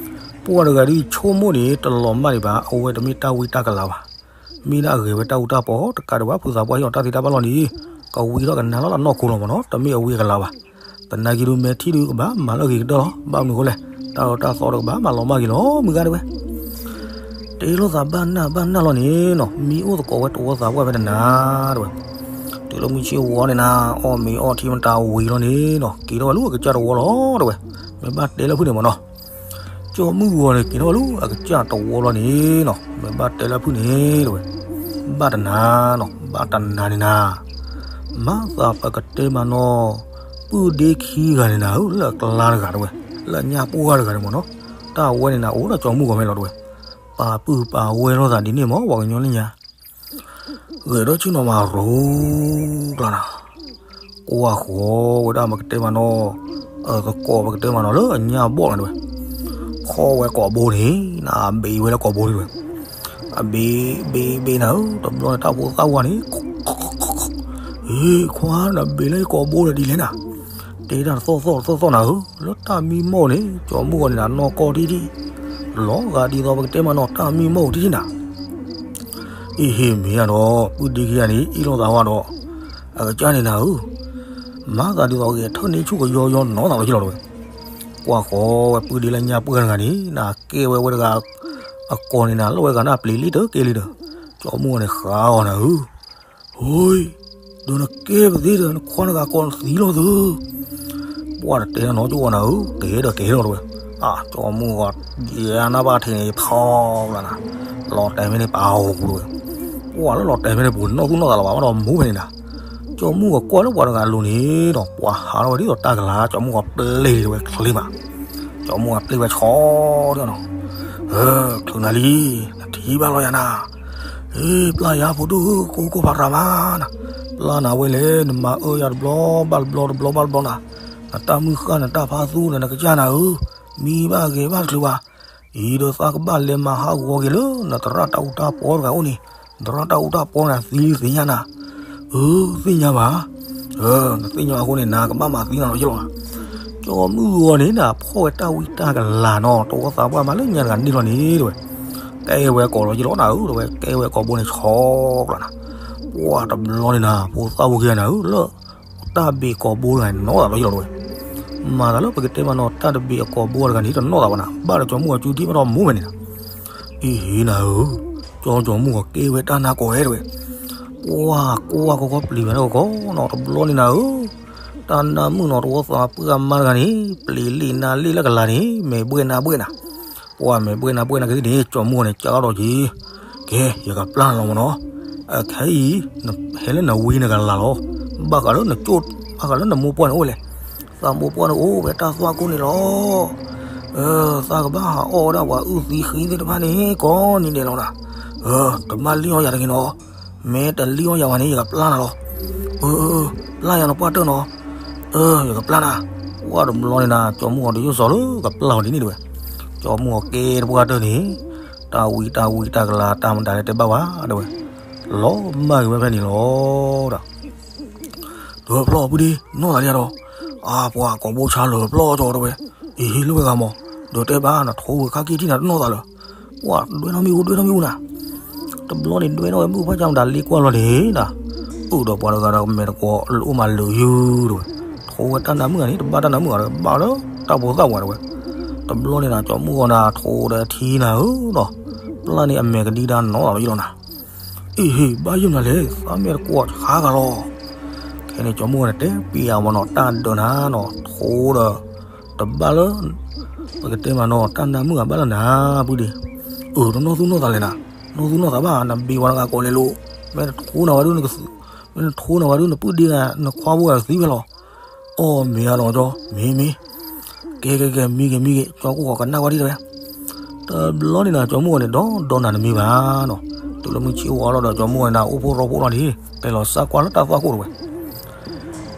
ပှၤတဂၤဒုးဆိကမိၣ်န့ၣ် တလီၤမၢ်ဒံးဘၣ် အဝဲတမ့ၢ်တၢ်ဝံတၢ်ကလၤဘၣ်, မ့ၢ်ဒၣ်အဂဲၤဝဲတၢ်အူတၢ်ပီတကးဒံးဘၣ် ဖုသးပှၢ်ဟ့ၣ်အီၤတၢ်သ့တၢ်ဘၣ်လီၤန့ၣ်, ကဝံထီၣ်ကနၤလီၤလၢနီၢ်ခိလီၤမၢ်နီၤ တမ့ၢ်အဝံအကလၤဘၣ်, သနာ်က့ဒုးမဲာ်ထံၣ်ဒုးကဘၣ်မၤလၢအဂ့ၤကတၢၢ်လီၤ, ဘၣ်မနုၤဃိလဲၣ်, တၢ်အၢတၢ်သီတကဘၣ်မၤလီၤမၢ်က့ၤလီၤ မုၢ်ဂၤတဲဝဲ တဲလိာ်သးဘၣ်နၢ်ဘၣ်နၢ်လီၤန့ၣ်နီၤ မံအိၣ်သကိးဝဲတဝီသးပှၢ်ဖဲတနၤတဲဝဲ, တုၤလၢမုၢ်ဆ့ၣ်ဝါန့ၣ်နၤ အီၣ်မ့ၤအီထံမတၤဝံၤလီၤန့ၣ်နီၤ က့ၤထီၣ်ဝဲလၢအကစၢ်တဝီလီၤတဲဝဲ, မ့ၢ်ဘၣ်တဲလၢဖုၣ်န့ၣ်မၢ်နီၤ, ကၠီမုၢ်ဂီၤန့ၣ် က့ၤထီၣ်ဝဲလၢအကစၢ်တဝီလီၤန့ၣ်နီၤ မ့ၢ်ဘၣ်တဲလၢဖုၣ်န့ၣ်တဲဝဲ, ဘၣ်တနၤနီၤ ဘၣ်တနၤန့ၣ်နၤ မၤသးပကတဲမးနီၤ, ပုၢ်ဒ့ခံဂၤန့ၣ်နၤဧၢ လၢအကျါတဂၤတဲဝဲ, လၢအညၣ်ပှၢ်တဂၤန့ၣ်မၢ်နီၤ, တၢ်ဝဲန့ၣ်နၤအိၣ်ဒီးကၠီမုၢ်ဂီၤမဲာ်လီၤတဲဝဲ, ပာ်ပုၢ်ပာ်ဝဲလိာ်သးဒ်န့ၣ်မၢ် ပှၤကညီလၢညါ ဂဲၤဒီးဆ့ၣ်နီၤမၤရိကျါနၤ, ကွၢ်ဃီဝဲဒၣ်ပကတဲမးနီၤ, အသကိးပကတဲမးနီၤလၢအညၣ်ဘီၣ်နၤတဲဝဲ, ခီဝဲကိာ်ဘိန့ၣ် နဘ့ဝဲလၢကိာ်ဘိန့ၣ်တဲဝဲ, အဘ့ဘ့ဘ့နၤဧၢ တဘျီန့ၣ် တၢ်ဖိသၣ်ဝါန့ၣ် ဟ့ၣ်ခွါ နဘ့လၢကိာ်ဘိဒီးဒ်လဲၣ်နၤ, တဲတၢ်တသီၣ်သီၣ်တသီၣ်သီၣ်နၤဧၢ, လၢတၢ်မံမီၢ်န့ၣ် ကၠီမုၢ်ဂီၤန့ၣ်နၤနီၢ်ကီၢ်ထံထံၣ်, လီၤဂာ်ဒ်သိးပကတဲမးနီၤ တၢ်မံမီၢ်ထံထံၣ်နၤ အ့ဟ့ၣ်မ့ၢ်ဧါဒီး ပုၢ်ဒ့ခံဂၤန့ၣ် အ့ၣ်လိာ်သးဝဲဒီး အကစၢ်န့ၣ်နၤဧၢ, မၤသးဒ်သိးဂဲၤထၢၣ်န့ၢ်ဆူၣ်ကယီယီနီၢ်သးလီၤက့လီၤတဲဝဲ, ကွၢ်ဃီဝဲပုၢ်ဒ့လၢညါပှၢ်တဂၤန့ၣ် နကဲဝဲဝဲတဂၤ အကိာ်န့ၣ်နၤ လီၤဝဲတဂၤန့ၣ် အပျ့ၤလံတကဲလံဒီး ကၠီမုၢ်ဂီၤန့ၣ်ဃးအီၤနၤဧၢ, ဟိ ဒီးနကဲပသ့ဒီး နခွါနဂၤကိးနသံလီၤသု. ပှၢ်တတဲနီၤ ကၠိဂီၤနၤဧၢ, ကဲဒီးကဲလီၤတဲဝဲ. အၢ ကၠီမုၢ်ဂီၤ ယဲနၢ်ဘၣ်ထံးန့ၣ် ဖီကလါနၤ, လီၤတဲာ်ဖဲန့ၣ် ပာ်အီၤပူၤတဲဝဲ. ပှၢ်လၢလီၤတဲာ်ဖဲန့ၣ် ပူၤနီၢ်သူၣ်နီၢ်သးလီၤဘၣ် ဘၣ်ဒီးမူဖဲန့ၣ်နၤ. ကၠီမုၢ်ဂီၤကွၢ်လၢပှၤတဂၤအလိၤန့ၣ်ဒီး ပှၢ်ဟးထီၣ်ဝဲဒ်သိးတၢ်ကလၤ ကၠီမုၢ်ဂီၤပျ့ၢ်တဲဝဲချ့မး. ကၠီမုၢ်ဂီၤပျ့ၢ်ဝဲဆီဒီးနီၤ, ချုးနၤလံ, နထံၣ်ဘၣ်လီၤယၤနၤ. အ့ ပျၢ်ယၤဖိဒိၣ်ဧၢ, ကိကိၢ်ဖးရၤမးနၤ, ပျၢ်နၤဝဲလဲၣ်, နမၤအၢယၤတဘျီဘၣ်တဘျီ တဘျီဘၣ်တဘျီနၤ, နတၢ်မုၢ်ဃၢ် နတၢ်ဖးသူဒီး နကစၢ်နၤဧၢ, မံဘၣ်ဂဲၤဘၣ်တချုးဘၣ်. အံၤဒီးသးကဘၣ်လဲၤမၤဟးဂီၤက့ၤလၢ နသရၣ်တၢ်အူတၢ်ပီတဂၤအိၣ်န့ၣ်, နသရၣ်တၢ်အူတၢ်ပီန့ၣ် သံလံသ့ၣ်ညါနၤ. အၢ သ့ၣ်ညါဘၣ်. အၢ နသ့ၣ်ညါအဃိန့ၣ် နၤကဘၣ်မၤသံနၤလီၤယလီၤနၤ. ကၠီမုၢ်ဂီၤန့ၣ်နၤ ဖီၣ်ဝဲတၢ်ဝံတၢ်ကလၤနီၤ, တဝီသးပှၢ်မၤလၢညါတဂၤန့ၣ်လီၤန့ၣ်တဲဝဲ. ကဲဝဲကိးလီၤယလီၤနၤဧၢ တဲဝဲ, ကဲဝဲကိးဘိန့ၣ်ဆီကျါနၤ. ပှၢ်တဘျီန့ၣ်နၤ ဖိသၣ်ဖိခံဂၤနၤဧၢ လၢ တၢ်ဘ့ၣ်ကိးဘိတဂၤန့ၣ် နီၢ်သးလီၤယလီၤတဲဝဲ. မၤသးလၢပကတဲမးနီၤ တၢ်တဘ့ၣ်အကိးဘိတဂၤန့ၣ် တနီၢ်သးဘၣ်နၤ, ဘၣ်ဒီးကၠီမုၢ်ဂီၤကၠူဒံၣ်ဘၣ်ဒီးမူဖဲန့ၣ်နၤ. အ့ဟ့နၤဧၢ, ကၠီကၠီမုၢ်ဂီၤကဲဝဲတၢ်နါကိးဝဲတဲဝဲ. ပှၢ်ကွၢ်ကီကီပျံၤဝဲန့ၣ်ကီနီၤ တဘျီန့ၣ်နၤဧၢ, တၢ်နါမုၣ်နီၤ တဝီသးပှၢ်မါတဂၤန့ၣ် ပျံၤလံၣ်နါလံၣ်လၢကလၤန့ၣ် မဲာ်ဘှဲၣ်နါဘှဲၣ်နၤ. ပှၢ်မဲာ်ဘှဲၣ်နါဘှဲၣ်နၤကသ့ၣ်န့ၣ် ကၠီမုၢ်ဂီၤန့ၣ် ကၢ်ထီၣ်က့ၤ, ကဲ ယကပျၢ်နၤလီၤမးနီၤ. အခဲအံၤ ဟဲလၢနဝံနကလၤလီၤ, ဘၣ်ဃးလၢနကၠိၣ် ဘၣ်ဃးလၢနမိၢ်ပှၢ်န့ၣ်အိၣ်ဝဲလဲၣ်. သးမိၢ်ပှၢ်န့ၣ်အိၣ်ဝဲတၢ်သွၣ်ခိၣ်န့ၣ်လီၤ. သးကဘၣ်ဟးအီၣ်ဝဲဒၣ်ပှၤအုၣ်သံဃံသ့ၣ်တဖၣ်န့ၣ် ကိးနံၤဒဲးလီၤနၤ. တဘၣ်လံၣ်အီၣ်ယၤတဂ့ၤနီၤ, မ့ၢ်တလံၣ်အီၣ်ယၤဘၣ်န့ၣ် ယကပျၢ်နၤလီၤ. ပျၢ်ယၤနီၤပှၢ်တၢၢ်နီၤ. ယကပျၢ်နၤ. ပှၢ်တဘျီန့ၣ်နၤ ကၠီမုၢ်ဂီၤတယိၣ်စီၤလၢကပျၢ်အီၤဒ်န့ၣ်တဲဝဲ. ကၠီမုၢ်ဂီၤကဲတပှၢ်တၢၢ်န့ၣ် တၢ်ဝံတၢ်ဝံတၢ်ကလၤတၢ်မတၤလဲၣ်တဲဘၣ်ဝဲတဲဝဲ, လီၤမၢ်က့ၤဝဲဖဲန့ၣ်လီၤဒီး ဒီးဖျီၣ်ပူၤဒ့ နီၢ်သးလံဒီး, အါပှၤကိးဘိဆါလၢာ်ဖျီၣ်ကၠီတဲဝဲ, အံၤဟ့ၣ်လၢဝဲဂၤမး, ဒီးတဲဘၣ်နထိဝဲခါက့ၤထံၣ်နၤတနီၢ်သးလၢာ်, ပှၢ်ဒွဲထီၣ်မ့ၣ်အူဒွဲထီၣ်မ့ၣ်အူနၤ. တဘျီန့ၣ်ဒွဲထီၣ်ဝဲမုၢ်ဖးကၢ်မတၤလ့ကွၢ်လီၤန့ၣ်နၤ, အိၣ်ဒီးပှၤတဂၤဒီးမဲာ်တကိးလၢအိၣ်မးလၢာ်ယုၢ်တဲဝဲ, ထိဝဲတၢ်နါမုၣ်ဂၤန့ၣ် တဘၣ်တၢ်နါမုၣ်ဂၤဒီး ဘၣ်လၢတၢ်ဖိသၣ်ဝဲတဲဝဲ, တဘျီန့ၣ်နၤ ကၠီမုၢ်ဂီၤနၤထိဒီးထံနၤဧၢဒီး, ပျၢ်န့ၢ်အမဲာ်ကဒံဒါနီၢ်သးလီၤယလီၤနၤ. အ့ဟ့ၣ် ဘၣ်ယုၢ်မနုၤလဲၣ် သးမဲာ်တကွီၢ်ဆါဂၤလီၤ. ခဲန့ၣ် ကၠီမုၢ်ဂီၤန့ၣ် တဲပျဲအမးနီၤ တၢ်ဒၢးနၤနီၤ ထိဒီး တဘၣ်လၢ ပကတဲမးနီၤ တၢ်နါမုၣ်ဂၤဘၣ်လၢနၤ ပူၤဒ့, အၢ တနီၢ်သူၣ်နီၢ်သးလဲၣ်နၤ, နီၢ်သူၣ်နီၢ်သးဘၣ် နဘ့ၣ်ဝဲတဂၤကိးလဲၤလိာ်, မ့ၢ်တထိနၤဝဲဒၣ် မ့ၢ်တထိနၤဝဲဒၣ် နပုၢ်ဒ့ဂၤ နခွါဖိဂၤကသံဝဲလီၤ. အီၣ်မ့ၤအါလီၤကၠီ မ့ၢ်မ့ၢ် ကဲကဲကဲ မံဂ့ၤမံဂ့ၤ ကၠီကိၢ်ဃီၤကနၣ်ဝဲဒ်တဲဝဲ. တဘျီန့ၣ်နၤ ကၠီမုၢ်ဂီၤန့ၣ် ဒီးဒီးနၤတမံၤဘၣ်နီၤ, တုၤလၢမုၢ်ဆ့ၣ်ဝါလီၤဒီး ကၠီမုၢ်ဂီၤန့ၣ် အိၣ်ဖှိၣ်ရိဖှိၣ်လီၤန့ၣ် လဲၤလီၤစၢ်ကွၢ်လၢတၢ်သွၣ်ခိၣ်တဲဝဲ.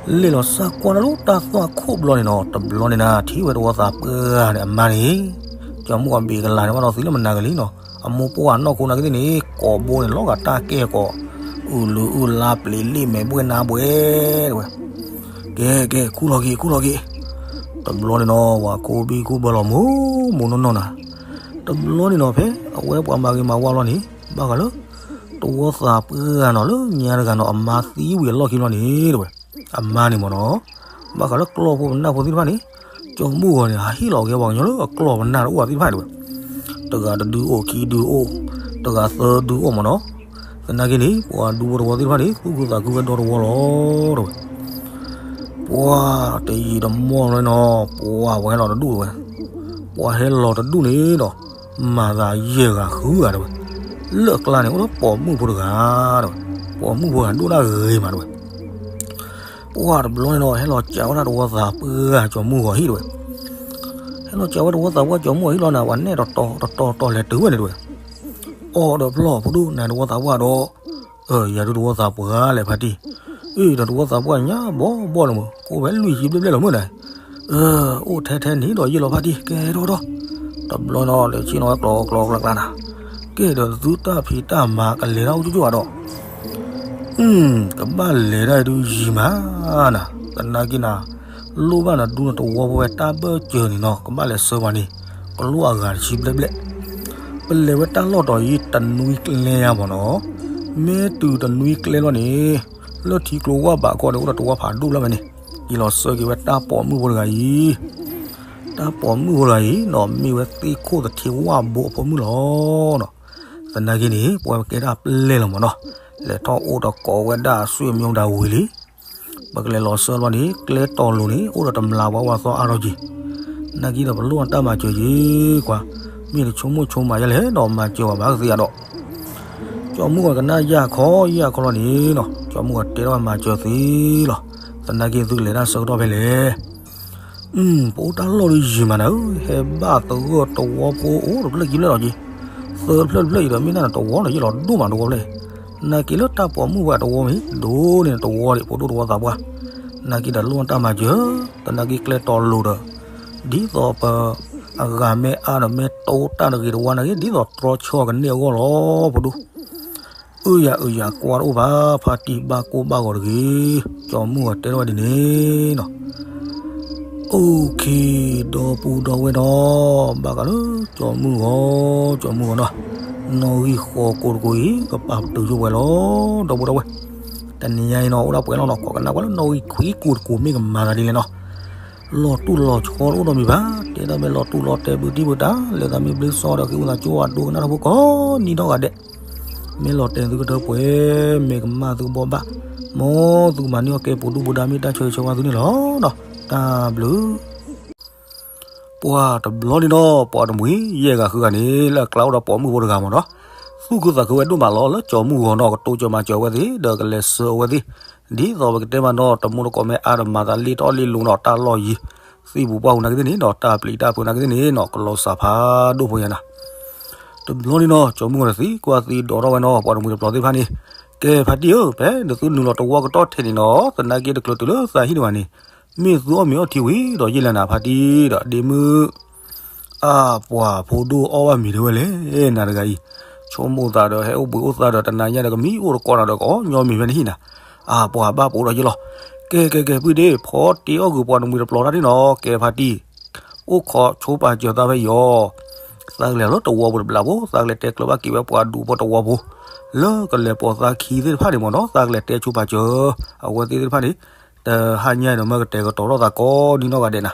လဲၤလီၤစၢ်ကွၢ်လၢတၢ်သွၣ်ခိၣ်တဘျီန့ၣ်နီၤ တဘျီန့ၣ်နၤ ထံၣ်ဝဲတဝီသးပှၢ်ဂၤန့ၣ် အမါန့ၣ် ကၠီမုၢ်ဂီၤဘ့ၣ်ကလၤန့ၣ် ဘၣ်ဒီးသံလၢမနၤကလံနီၤ, အမိၢ်ပှၢ်နီၢ်ခိနၤကသ့ၣ်န့ၣ် ကိးဘိန့ၣ် လီၤဂာ်တၢ်ကဲကိး အုၣ်လုၢ်အုၣ်လါပျံၤလံၣ်မဲာ်ဘှဲၣ်နါဘှဲၣ်တဲဝဲ. ကဲကဲ ခူၣ်လီၤက့ၤ ခူၣ်လီၤက့ၤ. တဘျီန့ၣ်နီၤ ပှၤကိးဘံကိးဘၢလီၤမိၢ်မိၢ်နီၢ်နီၢ်နၤ, တဘျီန့ၣ်နီၤ ဖဲအဝဲပှၤမၤဂ့ၤမၤဝါလီၤန့ၣ် ဘၣ်ဃးလၢ တဝီသးပှၢ်ဂၤနီၤ လၢညါတဂၤနီၤ အမါသံဝံၤအလီၢ်ခံဘျီန့ၣ်တဲဝဲ, အမါန့ၣ်မ့ၢ်နီၤ ဘၣ်ဃးလၢကျီၢ်ဖိပနၢ်ဖိသ့ၣ်တဖၣ်န့ၣ် ကၠီမုၢ်ဂီၤန့ၣ် အဟ့ၣ်လီၤက့ၤပှၤကညီလၢအကျီၢ်ပနၢ်တအိၣ်ဘၣ်သ့ၣ်တဖၣ်တဲဝဲ, တဂၤတဒုအိၣ် ခံဒုအိၣ် တဂၤသၢဒုအိၣ်မ့ၢ်နီၤ. သနာ်က့န့ၣ် ပှၤဒူဖိတဝီသ့ၣ်တဖၣ်န့ၣ် သူၣ်ခုသးခုဝဲဒီတဝီလီၤတဲဝဲ. ပှၤတယံာ်တမီၢ်လီၤနီၤ ပှၤပှၤဟဲလီၤတဒူၣ်တဲဝဲ, ပှၤဟဲလီၤတဒူၣ်န့ၣ်ဒီး မၤသးယဲၢ်ဂၤဃုဂၤတဲဝဲ, လၢအကျါန့ၣ် အိၣ်ဒီးပိာ်မုၣ်ဖိတဂၤတဲဝဲ, ပိာ်မုၣ်ဖိတဂၤဒိၣ်ဒၣ်ဂ့ၤမးတဲဝဲ. ပှၤတဘျီန့ၣ်ဒီး ဟဲလီၤစးဝဲဒၣ်တဝီသးပှၢ်ဂၤကၠီမုၢ်ဂီၤဟံၣ်တဲဝဲ, ဟဲလီၤစးဝဲတဝီသးပှၢ်ကၠီမုၢ်ဂီၤဟံၣ်လီၤန့ၣ် ပှၤနဲၣ်တတီၤတတီၤတီၤလဲၤတုၤဝဲန့ၣ်တဲဝဲ. အိၣ်ဒီးဖျီၣ်ဖိဒိၣ်နၤတဝီသးပှၢ်ဒီး, ယၤဒုးတဝီသးပှၢ်လဲၣ်ဖါတံၢ်, အ့ၣ်ဒီးတဝီသးပှၢ်ညါဘီဘီလီၤမး ကိးဝဲလွံၢ်ဆံဘျဲၣ်ဘျဲၣ်လီၤမးနၤ, အိၣ်ထဲထဲန့ၣ်ဒီးယဲၢ်လီၤဖါတံၢ် ကဲထီၣ်ထီၣ်, တဘျီန့ၣ်ဒီး လဲၤဆ့ၣ်နီၤဝဲကျီကျီကျါကျါနၤ, ကဲဒီးသုတၢ်ဖံးတၢ်မၤကလဲၤတၢ်အိၣ်ကၠိကၠိဧါဒီး ကဘၣ်လဲၤဒၣ်ဒုးယံၤမးနၤ, သနာ်က့နၤ, လိၣ်ဘၣ်နဒူနတဝီဖိဝဲတၢ်ဘၢၣ်စၢၤန့ၣ်နီၤ ကဘၣ်လဲၤဆှၢပှၤန့ၣ်, ကလိၣ်အဂၤတဆံဘျဲၣ်ဘျဲၣ်, ပလဲၤဝဲတၢ်လီၢ်တီၤအံၤတနွံကျဲယါမ့ၢ်နီၤ, မ့ၢ်တုၤတနွံကျဲလီၤန့ၣ်, လၢထံကျိဝၢ်ဘးကီၢ်န့ၣ် အိၣ်ဒီးတဝီဖးဒိၣ်ဘျီဖဲန့ၣ်, ယလီၤဆှၢက့ၤဝဲတၢ်ပိာ်မုၣ်ဖိတဂၤအံၤ တၢ်ပိာ်မုၣ်ဖိတဂၤအံၤနီၤ မ့ၢ်ဝဲသ့ၣ်ခိၣ်သထ့ဝၣ်ဘိအဖိမုၣ်လီၤနီၤ, သနာ်က့န့ၣ် ပဝဲပကဲတၢ်ပျဲၢ်လီၤမ့ၢ်နီၤ, လဲၤထီၣ်အိၣ်ဒီးကိးဝဲဒၣ်အဆွေမျိုးဒၣ်ဝံၤလံ. ပကလဲၤလီၤဆၢလီၤန့ၣ် ကျဲတီၤလိၤန့ၣ် အိၣ်ဒီးတမျးပှၤဝၤသီအါထီၣ်က့ၤ, နာ်က့ဒီးပလိၣ်အတၢ်မၤစၢၤက့ၤကွၢ်, မ့ၢ်တဆိကမိၣ်ဆိကမးယဲလဲၣ်ဒီးမၤစၢၤဝဲဘၣ်ကသ့ဧါဒီး ကၠီမုၢ်ဂီၤကနၣ်ယၢ်ခီယၢ်ခီလီၤန့ၣ်နီၤ, ကၠီမုၢ်ဂီၤတဲထီၣ်ဝဲမၤစၢၤသ့လီၤ. သနာ်က့သုကလဲၤတၢ်ဆၢကတီၢ်ဖဲလဲၣ်. ပအိၣ်တၢ်လီၢ်ဒီးယံာ်မးနၤဧၢ, ဟဲဘၣ်သဂၢၢ်တဝီဖိအိၣ်တဖျၢၣ်ခံဖျၢၣ်လီၤက့ၤ, သၢဖျၢၣ်တဖျၢၣ်အံၤဒီးမ့ၢ်နၢ်နတဝီလီၤယဲလီၤဒိၣ်မးတဝီဖျၢၣ်အံၤ, နာ်က့လၢတၢ်ပိာ်မုၣ်ဝဲတဝီမ့ၢ်ဒိၣ်န့ၣ်တဝီဒံး ဖိဒိၣ်တဝီသးပှၢ်, နာ်က့ဒီးလိၣ်တၢ်မၤစၢၤ, သနာ်က့ကျဲတီၤလိၤဒီး ဒ်သိးပ အဂၤမ့ၢ်အါဒီးမ့ၢ်တိတၢ်တဂ့ၤတဝါနာ်က့ ဒ်သိးတြီဆီကန့ၢ်အဂီၢ်လီၤ ဖိဒိၣ်. အၢယၤအၢယၤကွၢ်တအိၣ်ဘၣ် ဖါတံၢ်ဘၣ်ကိၢ်ဘၣ်ဂီၤတဂ့ၤ, ကၠီမုၢ်ဂီၤတဲထီၣ်ဝဲဒ်န့ၣ်နီၤ. အိၣ်ခ့ ဒီပုၢ်ဒီဝဲၢ်နီၤ, ဘၣ်ဃးလၢကၠီမုၢ်ဂီၤ, ကၠီမုၢ်ဂီၤနီၤ, နီၣ်ဂံၢ်ဃိးကိးတကိးအံၤ ကပာ်ပတုာ်ယိၣ်ဝဲလီၤ ဒီပုၢ်ဒီဝဲၢ်. တနံၤညါအံၤနီၤ အိၣ်ဒၣ်ပှဲၤလီၤနီၤ, ကိးကနၣ်ပှၤလၢနီၣ်ဂံၢ်ခွံကိးတကိးမ့ၢ်ကမၤသးဒ်လဲၣ်နီၤ. လီၤတူၢ်လီၤဆီတအိၣ်ဒီးမံၤဘၣ်, တဲဒၣ်မ့ၢ်လီၤတူၢ်လီၤတဲဘုတံၢ်ဘုတၢ်, လဲၤသးမ့ၢ်ဘျ့စီဒီး က့ၤအိၣ်သးကၠိအဒိကနၣ်တၢ်ဖိကိးနံၤနီၢ်ဂၤဒဲး, မ့ၢ်လီၤတဲသုကထၢပှဲၤ, မ့ၢ်ကမၣ်သုကဘီဘၣ်, မ်သုကမၤန့ၢ်အီၣ်ကဲပူၤဒူၣ်ပူၤဒါ မ့ၢ်တၢ်ဆၢဂ့ၤဆၢဝါသုန့ၣ်လီၤနီၤ. တၢ်ဘျုး ပှၤတဘျီန့ၣ်ဒီး ပှၤတမှံၤယဲၢ်ဂၤဃုဂၤန့ၣ် လၢအကျါအိၣ်ဒီးပိာ်မုၣ်ဖိတဂၤမ့ၢ်ဒီး သူၣ်ခုသးခုဝဲဒိၣ်မးလီၤ လၢကၠီမုၢ်ဂီၤနီၤ ကတိစၢၤမၤစၢၤအဝဲသ့ၣ် ဒီးကလဲၤဆှၢအဝဲသ့ၣ်, ဒ်သိးပကတဲမးနီၤ တမူတကိးမ့ၢ်အါဒီးမၤသးလ့တအီၣ်လ့လိၤနီၤ တၢ်လီၢ်ယံၤ သံၣ်ပူၤပှၢ်ပူၤနာ်က့သ့ၣ်န့ၣ်နီၤ တၢ်ပျံၤတၢ်ဖုးနာ်က့သ့ၣ်န့ၣ်နီၤ ကလီၤစၢ်ဖးဒိၣ်ဖိညါနၤ. တဘျီန့ၣ်နီၤ ကၠီမုၢ်ဂီၤတသံကွၢ်သံဒိးထီၣ်ဝဲနီၤ ပှၤတမှံၤတပျီၤသ့ၣ်တဖၣ်န့ၣ်, ကဲဖါတံၢ်ဧၢ, ဖဲနသုနုာ်လီၤတဝီကတီၢ်ထဲန့ၣ်နီၤ သနာ်က့တကျၢၤတုၤလၢသးဟံၣ်တဝဲန့ၣ် မ့ၢ်သုအီၣ်မ့ၤအီထံဝံၤဒီးယဲၢ်လဲၣ်နၤ ဖါတံၢ်ဒီးဒ့မုၣ် အါပှၤဖိဒိၣ်အီၣ်ဘၣ်မ့ၤဒၣ်ဝဲလဲၣ် နၤတဂၤအံၤ, ဆိကမိၣ်သးဒီးဟဲအိၣ်ဘှံးအိၣ်သါဒီး တနၤညါဒီးကမံအိၣ်တကိးနၤဒီးကအီၣ်ညီမ့ၤဖဲနဟံၣ်နၤ, အါပှၤဘၣ်ပိာ်ဒီးယဲၢ်လီၤ. ကဲကဲကဲ ပုၢ်ဒ့ ဖီတ့အီၣ်ဂုာ်ပှၤတမှံၤတပျီၤတၢ်န့ၣ်နီၤ ကဲဖါတံၢ်, အိၣ်ခိးဆိပာ်စၢၤသးဖဲယီၤ, သးကလဲၤလၢတဝီပူၤတဘျီဖိ သးကလဲၤတဲကျၢၤဘၣ်က့ၤဝဲပှၤဒူဖိတဝီဖိ လၢကလဲၤပိာ်သးခံသ့ၣ်တဖၣ်န့ၣ်မ့ၢ်နီၤ သးကလဲၤတဲဆိပာ်စၢၤ အဝဲသ့ၣ်သ့ၣ်တဖၣ်န့ၣ် တဟါညါအံၤဒီးမ့ၢ်ကတဲာ်ကတီၤထီၣ်သးကိးနံၤနီၢ်ဂၤဒဲးနၤ,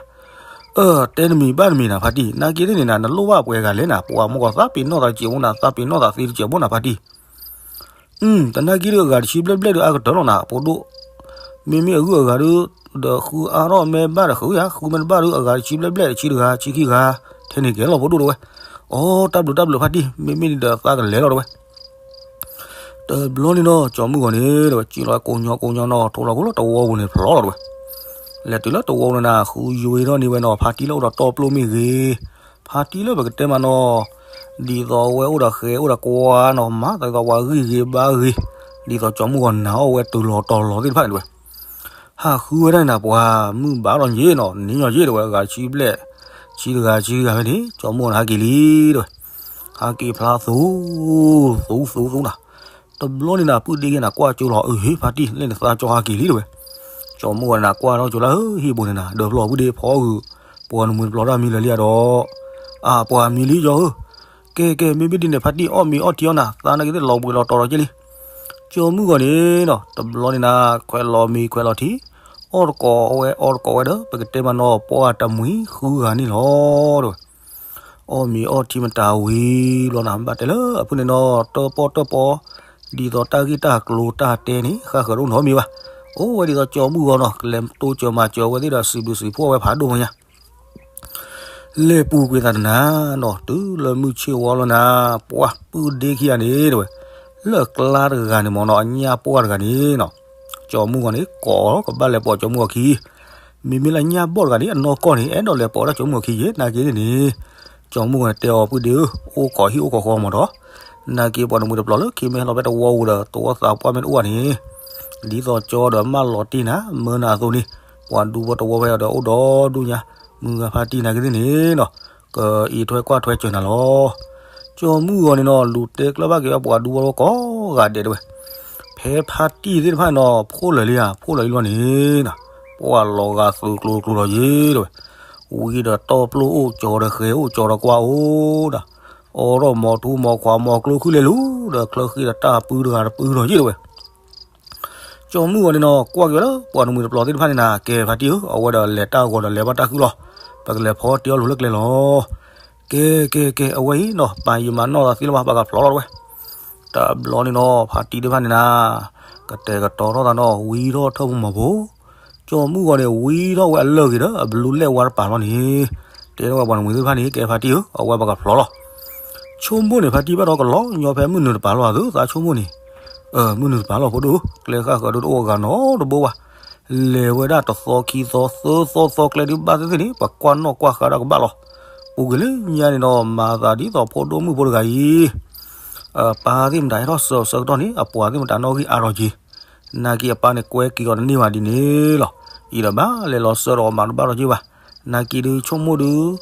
အၢ တဲနမံၤဘၣ်နမံၤနၤဖါတံၢ် နာ်က့သ့ၣ်န့ၣ်နၤ နလိၣ်ဘၣ်ပှဲၤဂၤလဲၣ်နၤ ပှၤမ့ၢ်ကီးသးပ့ၤနီၣ်သးတစဲးဖိနၤ သးပ့ၤနီၣ်သးသ့တစဲးဖိနၤဖါတံၢ် သနာ်က့ဒုးအဂၤတဆံဘျဲၣ်ဘျဲၣ်ဒုးအါကတၢၢ်လီၤနၤ ဖိဒိၣ်, မ့မ့ၢ်အဂုၤအဂၤဒုး, ဒီးဃုအါထီၣ်မ့ၢ်ဘၣ်ဒီးဃုယၤ ဃုမ့ၢ်တဘၣ်ဒုးအဂၤတဆံဘျဲၣ်ဘျဲၣ် တဆံတဂၤ တဆံခံဂၤ, ထဲန့ၣ်ကဲလီၤဖိဒိၣ်တဝဲ, အိ တၢ်ဘျုးတၢ်ဘျုးဖါတံၢ် မ့မ့ၢ်ဒီးသးကလဲၤလီၤတဝဲ တဘျီန့ၣ်နီၤ ကၠီမုၢ်ဂီၤန့ၣ် တဝဲ စံၣ်လီၤကိးညီကိးညီနီၤ ထိးလီၤကအိၣ်လၢတဝီပူၤန့ၣ်ဖျိလီၤတဝဲ, လဲၤတုၤလၢတဝီပူၤန့ၣ်နၤ ဃုယွ့ထီၣ်န့ၢ်ဝဲနီၤ ဖါတံၢ်လၢအိၣ်ဒီးတီပျိမ့ၢ်ဂ့ၤ, ဖါတံၢ်လၢပကတဲမးနီၤ ဒ်သိးအဝဲအိၣ်ဒီးဃဲၤအိၣ်ဒီးကွါနီၤ မၤသးဒ်သိးပှၤဂံၢ်ဂ့ၤဘါဂ့ၤ, ဒ်သိးကၠီမုၢ်ဂီၤနာ်အီၣ်ဝဲတုၤလီၤတီၤလီၤသ့ၣ်တဖၣ်န့ၣ်တဝဲ, ဟးဃုဝဲဒၣ်န့ၣ်နၤ ပှၤမုၢ်ဘၣ်လီၤယ့ၣ်နီၤ န့ၣ်ညီယ့ၣ်တဝဲ အဂၤတဆံဘျဲၣ်, ဆံတဂၤဆံဂၤဖဲန့ၣ် ကၠီမုၢ်ဂီၤန့ၣ်ဟးက့ၤလံတဝဲ, ဟးက့ၤဖျါသူ, သူသူသူနၤ, တဘျီန့ၣ်နၤ ပုၢ်ဒ့က့ၤနၤ ကွၢ်ကၠိလီၤ အဟ့ၣ်ဖါတံၢ် လၢနသးကၠီဟးက့ၤလံတဝဲ, ကၠီမုၢ်ဂီၤန့ၣ်နၤ ကွၢ်ထီၣ်ကၠိလၢ ဟံၣ်ဘိန့ၣ်နၤ ဒၢးဖျီၣ်ပုၢ်ဒ့ဖီအဂုာ်, ပှၤနမှံၤတပျီၤတၢ်မံလၢာ်လံဧါဒီး, အါ ပှၤမံလံယီၤဧၢ, ကဲကဲ မ့မ့ၢ်ဒ်န့ၣ် ဖါတံၢ်အီၣ်မ့ၤအီထံအီနၤ သးနာ်က့သ့ၣ်လီၤဘှံးလီၤတီၤဒီးက့လံ, ကၠီမုၢ်ဂီၤန့ၣ်နီၤ တဘျီန့ၣ်နၤ ခွဲးလီၤမ့ၤခွဲးလီၤထံ, အီၣ်တကိးဝဲအီတကိးဝဲဒီး ပကတဲမးနီၤ ပှၤတမှံၤဃုဂၤန့ၣ်လီၤတဝဲ အီၣ်မ့ၤအီထံမတၤဝံၤဘျီနၤ ဘၣ်တဲလၢအဖုၣ်န့ၣ်နီၤ တၢၣ်ပီၣ်တၢၣ်ပီ, ဒ်သိးတၢ်ဂ့ၢ်တၢ်ကျိၤတၢ်တဲန့ၣ် ဃၣ်ဃၢၤတအိၣ်နီတမံၤဘၣ်, အိၣ်ဝဲဒ်သိးကၠီမုၢ်ဂီၤနီၤ ကလဲၤတိစၢၤမၤစၢၤဝဲသ့ၣ်ဒီးစံးဘျုးစံးဖှိၣ်ဝဲဖးဒိၣ်မးညါ လဲၤပူၤကွံာ်သးတနၤနီၤ တုၤလၢမုၢ်ဆ့ၣ်ဝါလီၤနၤ ပှၤပုၢ်ဒ့ခံဂၤန့ၣ်တဝဲ, လၢအကျါတဂၤန့ၣ်မ့ၢ်နီၤ အညၣ်ပှၢ်တဂၤန့ၣ်နီၤ, ကၠီမုၢ်ဂီၤန့ၣ် ကိးကဘၣ်လဲၤပိာ်ကၠီမုၢ်ဂီၤခံ, မ့မ့ၢ်လၢညၣ်ဘီၣ်တဂၤန့ၣ် အနီၢ်ကီၢ်န့ၣ် အဲၣ်ဒိးလဲၤပိာ်ဒၣ်ကၠီမုၢ်ဂီၤခံယဲ နာ်က့န့ၣ်, ကၠီမုၢ်ဂီၤန့ၣ်တဲအီၤ ပုၢ်ဒ့ဧၢ, အိၣ်ခိးဟံၣ်အိၣ်ခိးဃီမ့ၢ်ဒီး, နာ်က့ပှၤတမှံၤတပျီၤလၢခံမ့ၢ်ဟဲလီၤဖဲတဝီပူၤဒီး တဝီသးပှၢ်မ့ၢ်တအိၣ်ဘၣ်န့ၣ် ဒ်သိးကၠီဒီးမၢလီၤတ့ၢ်နၤ မၢနၤအသိးန့ၣ်, ပှၤဒူဖိတဝီဖဲအံၤဒီးအိၣ်ဒီဒူၣ်ညါ, မုၢ်ဂၤဖါတံၢ်နာ်က့သ့ၣ်န့ၣ်နီၤ, ကအံးထွဲကွၢ်ထွဲစၢၤနၤလီၤ. ကၠီမုၢ်ဂီၤန့ၣ်နီၤ လူၤတဲကျၢၤဘၣ်က့ၤအပှၤဒူဖိတဝီကိးဂၤဒဲးတဝဲ, ဖဲဖါတံၢ်သ့ၣ်တဖၣ်နီၤ ဖိလၢာ်လံဧါ ဖိလၢာ်လံလီၤန့ၣ်နီၤ, ပှၤလီၤဂာ်သုးကျိၤကျိၤလီၤယ့ၣ်တဝဲ, ဝံၤဒီးတီပျိအိၣ်ကၠီၤဒီးဃဲၤအိၣ်ကၠီၤဒီးကွၢ်အိၣ်ဒီး, အိးထီၣ်မီၤထူမီၤခွါမီၤကျိၤခုၣ်လဲၤလူၤဒီး ချၢဃံဒီးတၢ်ပၢတဂၤတပၢဒီးယ့ၣ်တဝဲ ကၠီမုၢ်ဂီၤန့ၣ်နီၤ ကွၢ်က့ၤဝဲလၢပှၤတမှံၤတပျီၤသ့ၣ်တဖၣ်န့ၣ်နၤ ကဲဖါတံၢ်ဧၢ, အဝဲဒီးလဲၤတၢ်ဂီၤဒီးလဲၤဘၣ်တၢ်ဃုလီၤ, ပကလဲၤဖီတ့အီၣ်လိၤလၢကျဲလီၤ. ကဲကဲကဲ အဝဲအံၤနီၤ ပာ်ယံာ်မၤနီၢ်သးသ့လၢၤဘၣ် ပှၤကဖျိးလီၤတဝဲ. တဘျီန့ၣ်နီၤ ဖါတံၢ်တဖၣ်န့ၣ်နၤ ကတဲာ်ကတီၤထီၣ်သးနီၤ ဝံထီၣ်ထၢၣ်ဖိမီၤဖိ, ကၠီမုၢ်ဂီၤန့ၣ် ဝံထီၣ်ဝဲအလၢၢ်ဂ့ၤဒီး အဘျုးလဲၣ်ဝါတပၤလီၤန့ၣ်, တဲထီၣ်ဝဲပှၤနမှံၤသ့ၣ်တဖၣ်န့ၣ် ကဲဖါတံၢ်ဧၢ, အဝဲပကဖျီလီၤ. ဆိကမိၣ်န့ၣ် ဖါတံၢ်ဘၣ်ဒီးကလီၤညီဖဲမုၢ်နုာ်တပၤလီၤအသး ဆိကမိၣ်န့ၣ်, မုၢ်နုာ်တပၤလီၤဖိဒိၣ်, ကျဲဃၣ်ဃၢၤဒိၣ်တအိၣ်အဂၤနီတဘိဘၣ်, လဲၤဝဲဒၣ်တသီခံသီ သၢသီသီကျဲဒုးဘၣ်သ့ၣ်သ့ၣ်န့ၣ် ပှၤကွၢ်နီၣ်ကွၢ်ဃါဒၣ်ကဘၣ်လီၤ. ပူၤကွံာ်လၢညါန့ၣ်ဒီး မၤသးဒ်သိးဖိဒိၣ်မုၣ်ဖိတဂၤအံၤ ပၢ်သ့ၣ်မတၤဟဲထီၣ်ဆှၢအီၤဆၢကတီၢ်န့ၣ် အပှၤသ့ၣ်မတၤနီၣ်ဂံၢ်အါထီၣ်က့ၤ, နာ်က့အပၢ်န့ၣ်ကွဲက့ၤအီၤတန့ၢ်ဘၣ်ဒ်န့ၣ်လီၤ. အံၤဒီးဘၣ်လဲၤလီၤဆှၢဒီးမၤတဘၣ်ထီၣ်က့ၤဘၣ်, နာ်က့ဒုးဆိကမိၣ်ဒုး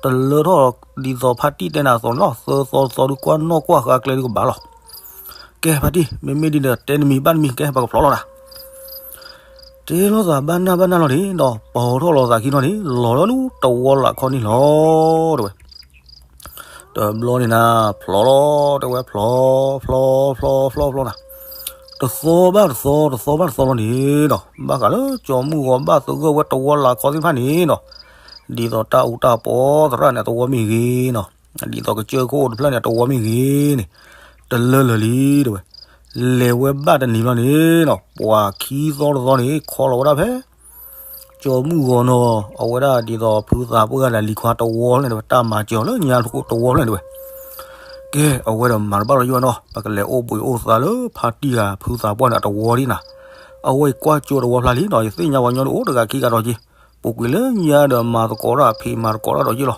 တလၢထီၣ်ဒ်သိးဖါတံၢ်တဲနၤအသိးန့ၣ်လီၤ, သၢသီသီဒုးကွၢ်နီၣ်ကွၢ်ဃါကျဲဒုးကဘၣ်လီၤ. ကဲဖါတံၢ် မ့မ့ၢ်ဒ်န့ၣ်ဒီး တဲနမံၤဘၣ်နမံၤ ကဲပကဖျီလီၤနၤ. တဲလိာ်သးဘၣ်နၢ်ဘၣ်နၢ်လီၤန့ၣ်ဒီး ပိာ်ထီၣ်လိာ်သးခံနီၤန့ၣ် လီၤလၢနတဝီလးခီန့ၣ်လီၤ တဲဝဲ. တဘျီန့ၣ်နၤ ဖျီလီၤ တဲဝဲ ဖျီ ဖျီ ဖျီ ဖျီ ဖျီနၤ, တသီဘၣ်တသီ တသီဘၣ်တသီလီၤန့ၣ်ဒီး ဘၣ်ဃးလၢကၠီမုၢ်ဂီၤဘၣ်သဂၢၢ်ဝဲတဝီလးခီသ့ၣ်တဖၣ်န့ၣ်ဒီး ဒ်သိးတၢ်အူတၢ်ပီသရၣ်န့ၣ် အတဝီမ့ၢ်ဂ့ၤနီၤ, ဒ်သိးကစၢၢ်ခိၣ်အိၣ်တဖျၢၣ်န့ၣ် အတဝီမ့ၢ်ဂ့ၤန့ၣ် တလၢလၢာ်လံ တဲဝဲ. လဲၤဝဲဘၣ်တနံၤဘျီန့ၣ်နီၤ ပှၤခံသီတသီန့ၣ် ခီလီၤဝဲဒၣ်ဖဲ ကၠီမုၢ်ဂီၤနီၤ အဝဲဒၣ်ဒ်သိးဖုသးပှၢ်ဂၤဒီးလံၤခွါတဝီဖျၢၣ်န့ၣ် တၢ်မၤစၢၤအီၤလၢညါတဝီဖျၢၣ်န့ၣ်တဲဝဲ. ကဲ အဝဲဒီးမၤတဘၣ်လီၤယိၣ်နီၤ ပကလဲၤအိၣ်ဘှံးအိၣ်သါလၢဖါတံၢ်ဂၤဖုသးပှၢ်န့ၣ် အတဝီဒံးနၤ, အဝဲအံၤကွၢ်ကၠိတဝီဖျါလံနီၤ ယသ့ၣ်ညါပှၤညီဒုးအိၣ်တဂၤခံဂၤဒီးက့ၤ, ပူၤကွံာ်လၢညါဒီးမၤသကိးတၢ် ဖံးမၤသကိးတၢ်ဒီးက့ၤလီၤ.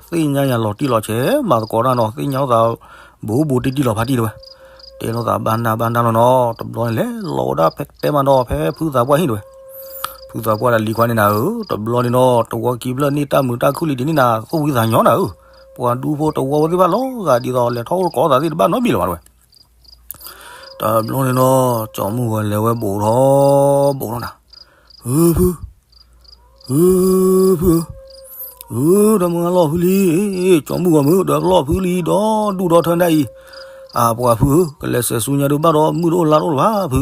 သ့ၣ်ညါယၤလီၤတံၢ်လီၤဆဲး မၤသကိးတၢ်နီၤ သ့ၣ်ညါလိာ်သး ဘူးဘူးတံၢ်တံၢ်လီၤဖါတံၢ်တဲဝဲ. တဲလိာ်သးဘၣ်နၢ်ဘၣ်နၢ်လီၤနီၤ တဘျီန့ၣ်လဲၤလီၤဝဲဒၣ်ဖဲတဲမးနီၤ ဖဲဖုသးပှၢ်ဟံၣ်တဲဝဲ. ဖုသးပှၢ်ဒီးလံၤခွါန့ၣ်နၤဧၢ တဘျီန့ၣ်နီၤ တဝီခံဖျၢၣ်န့ၣ်တၢ်မုာ်တၢ်ခုၣ်လံဒ်န့ၣ်နၤ သူၣ်ဝံသးညီနၤဧၢ, ပှၤဒူဖိတဝီဝဲသ့ၣ်တဖၣ်လီၤဂာ်ဒ်သိး လဲၤထီၣ်ကိးသးသ့ၣ်တဘၣ်နီတမံၤလၢၤဘၣ်တဲဝဲ. တဘျီန့ၣ်နီၤ ကၠီမုၢ်ဂီၤလဲၤဝဲဘူးထီၣ်ဘူးထီၣ်နၤ, ဧၢ ဖု ဧၢ ဖုဧၢ, ဧၢ ဒီးမုၢ်ဂၤလီၤဖုလံ, ကၠီမုၢ်ဂီၤမုၢ် ဒီးလီၢ်ဖုလံ ဒီးဒူၣ်ဒီထၢဒၣ်အံၤ, အပှၤဖုဧၢ ကလဲၤဆဲးဆူညါဒုးဘၣ်ဒီးမုၢ်တအိၣ်လါတအိၣ်လၢၤဘၣ်ဖု,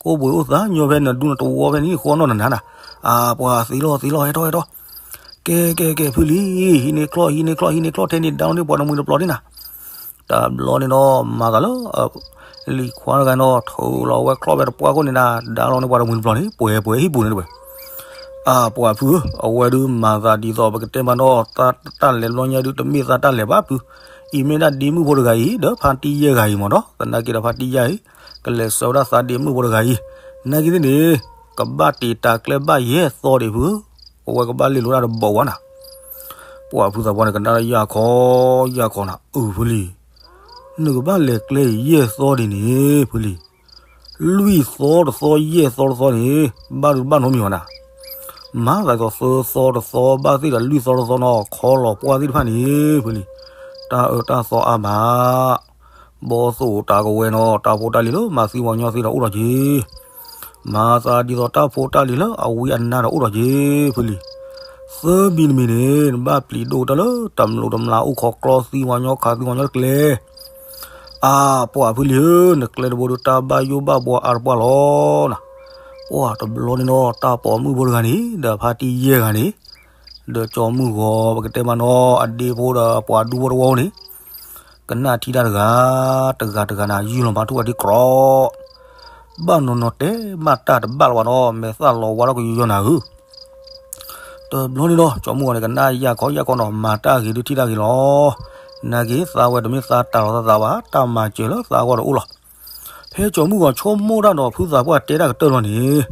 ကအိၣ်ဘှံးအိၣ်သါညီဖဲနဒူနတဝီဖဲန့ၣ်ဃီနီၢ်နနၤနၤ, အပှၤသံလီၤသံလီၤ ဟဲထီၣ်ဟဲထီၣ်, ကဲကဲကဲဖုလံ, ဟံးန့ၢ်ချီၣ်ဟံးန့ၢ်ချီၣ်ဟံးန့ၢ်ချီၣ် ထဲန့ၣ်ဒါလီၤန့ၢ်ပှၤတမှံၤတပျီၤန့ၣ်နၤ, တဘျီန့ၣ်ဒီး မၤသးလၢ လံၤခွါတဂၤနီၤ ထုးလီၤဝဲချီၣ်ဖဲတပှၢ်ခိၣ်န့ၣ်နၤ ဒါလီၤန့ၢ်ပှၤတမှံၤတပျီၤန့ၣ် ပှဲၤပှဲၤဟံၣ်ပူၤန့ၣ်တဲဝဲ. အပှၤဖုဧၢ, အဝဲဒုးမၤသးဒ်သိးပကတဲမးနီၤ တၢ်လဲၤဘျီညါဒုး တမ့ၢ်သးတၢ်လဲၤဘၣ်ဖု, အံၤမ့ၢ်ဒၣ်ဒ့မုၣ်ဖိတဂၤအံၤ ဒီးဖါတံၢ်ယဲၢ်ဂၤအံၤမးနီၤ သနာ်က့ဒီးဖါတံၢ်ယဲၢ်အံၤ ကလဲၤဆှၢဝဲဒၣ်သးဒ့မုၣ်ဖိတဂၤအံၤ, နာ်က့သ့ၣ်န့ၣ် ကဘၣ်တံာ်တာ်ကျဲဘၣ်ယဲၢ်သီဒံးဖု, အဝဲကဘၣ်လ့ၣ်လိာ်ဒၣ်တဘီဝါနၤ ပှၤဖုသးပှၢ်န့ၣ် ကနၣ်လၢယၢ်ခီ ယၢ်ခီနၤ အၢ ဖုလံ, နကဘၣ်လဲၤကျဲအံၤယဲၢ်သီဒံးန့ၣ် ဖုလံ, လွံၢ်သီတသီ ယဲၢ်သီတသီန့ၣ် ဘၣ်ဒုးဘၣ်နီတမံၤဘၣ်နၤ, မၤသးဒ်သိးသၢသီတသီ ဘၣ်သ့ၣ်ဒီးလွံၢ်သီတသီနီၤ ခီလီၤပှၢ်သ့ၣ်တဖၣ်န့ၣ် ဖုလံ, တၢ်အၢတၢ်သီအါမး ဘီသိၣ်တၢ်ကဝဲၤနီၤ တၢ်ဖိတၢ်လံၤလၢမၤသံပှၤကညီသ့ဒီးအိၣ်ထီၣ်က့ၤ, မၤသးဒ်သိးတၢ်ဖိတၢ်လံၤလၢအဝံအနါဒီးအိၣ်ထီၣ်က့ၤ ဖုလံ, သၢမံၤတမံၤန့ၣ် နဘၣ်ပျံၤဒိၣ်ကတၢၢ်လၢတၢ်မလိာ်တမျးအိၣ်ခိးကျီသံပှၤကညီခးသံပှၤကညီတကျဲ, အပှၤဖုလံဧၢ, နကျဲတဘိဒုးတၢ်ဘၣ်ယိၣ်ဘၣ်ဘှီအါတပှၢ်လီၤနၤ, ပှၤတဘျီန့ၣ်နီၤ တၢ်ပိာ်မုၣ်ဖိတဂၤန့ၣ် ဒီးဖါတံၢ်ယဲၢ်ဂၤန့ၣ် ဒီးကၠီမုၢ်ဂီၤပကတဲမးနီၤ အဒ့ဖိဒီးပှၤဒူဖိတဝီန့ၣ် ကနၣ်ထံတၢ်တဂၤ တဂၤတဂၤနၤ ယုၢ်လီၤမၤထူၣ်အီၤဒံးကြီ, ဘၣ်နီၤနီၤတဲမးတၢ်တဘၣ်လၢၤဘၣ်နီၤ မဲာ်သၣ်လီၤဝါထီၣ်ကယီယီနၤဧၢ, တဘျီန့ၣ်ဒီး ကၠီမုၢ်ဂီၤန့ၣ် ကနၣ်ယၢ်ခီယၢ်ခီနီၤ မၤတၢ်ဂ့ၤဒုးထံၣ်တၢ်ဂ့ၤလီၤ, နာ်က့သးဝဲတမ့ၢ်သးတၢ်လီၤသးသးဘၣ် တၢ်မၤစၢၤလၢသးဝဲဒီးအိၣ်လီၤ, ဖဲကၠီမုၢ်ဂီၤဆိကမိၣ်တၢ်ဒီးဖုသးပှၢ်တဲတၢ်ကတၢၢ်လီၤန့ၣ်,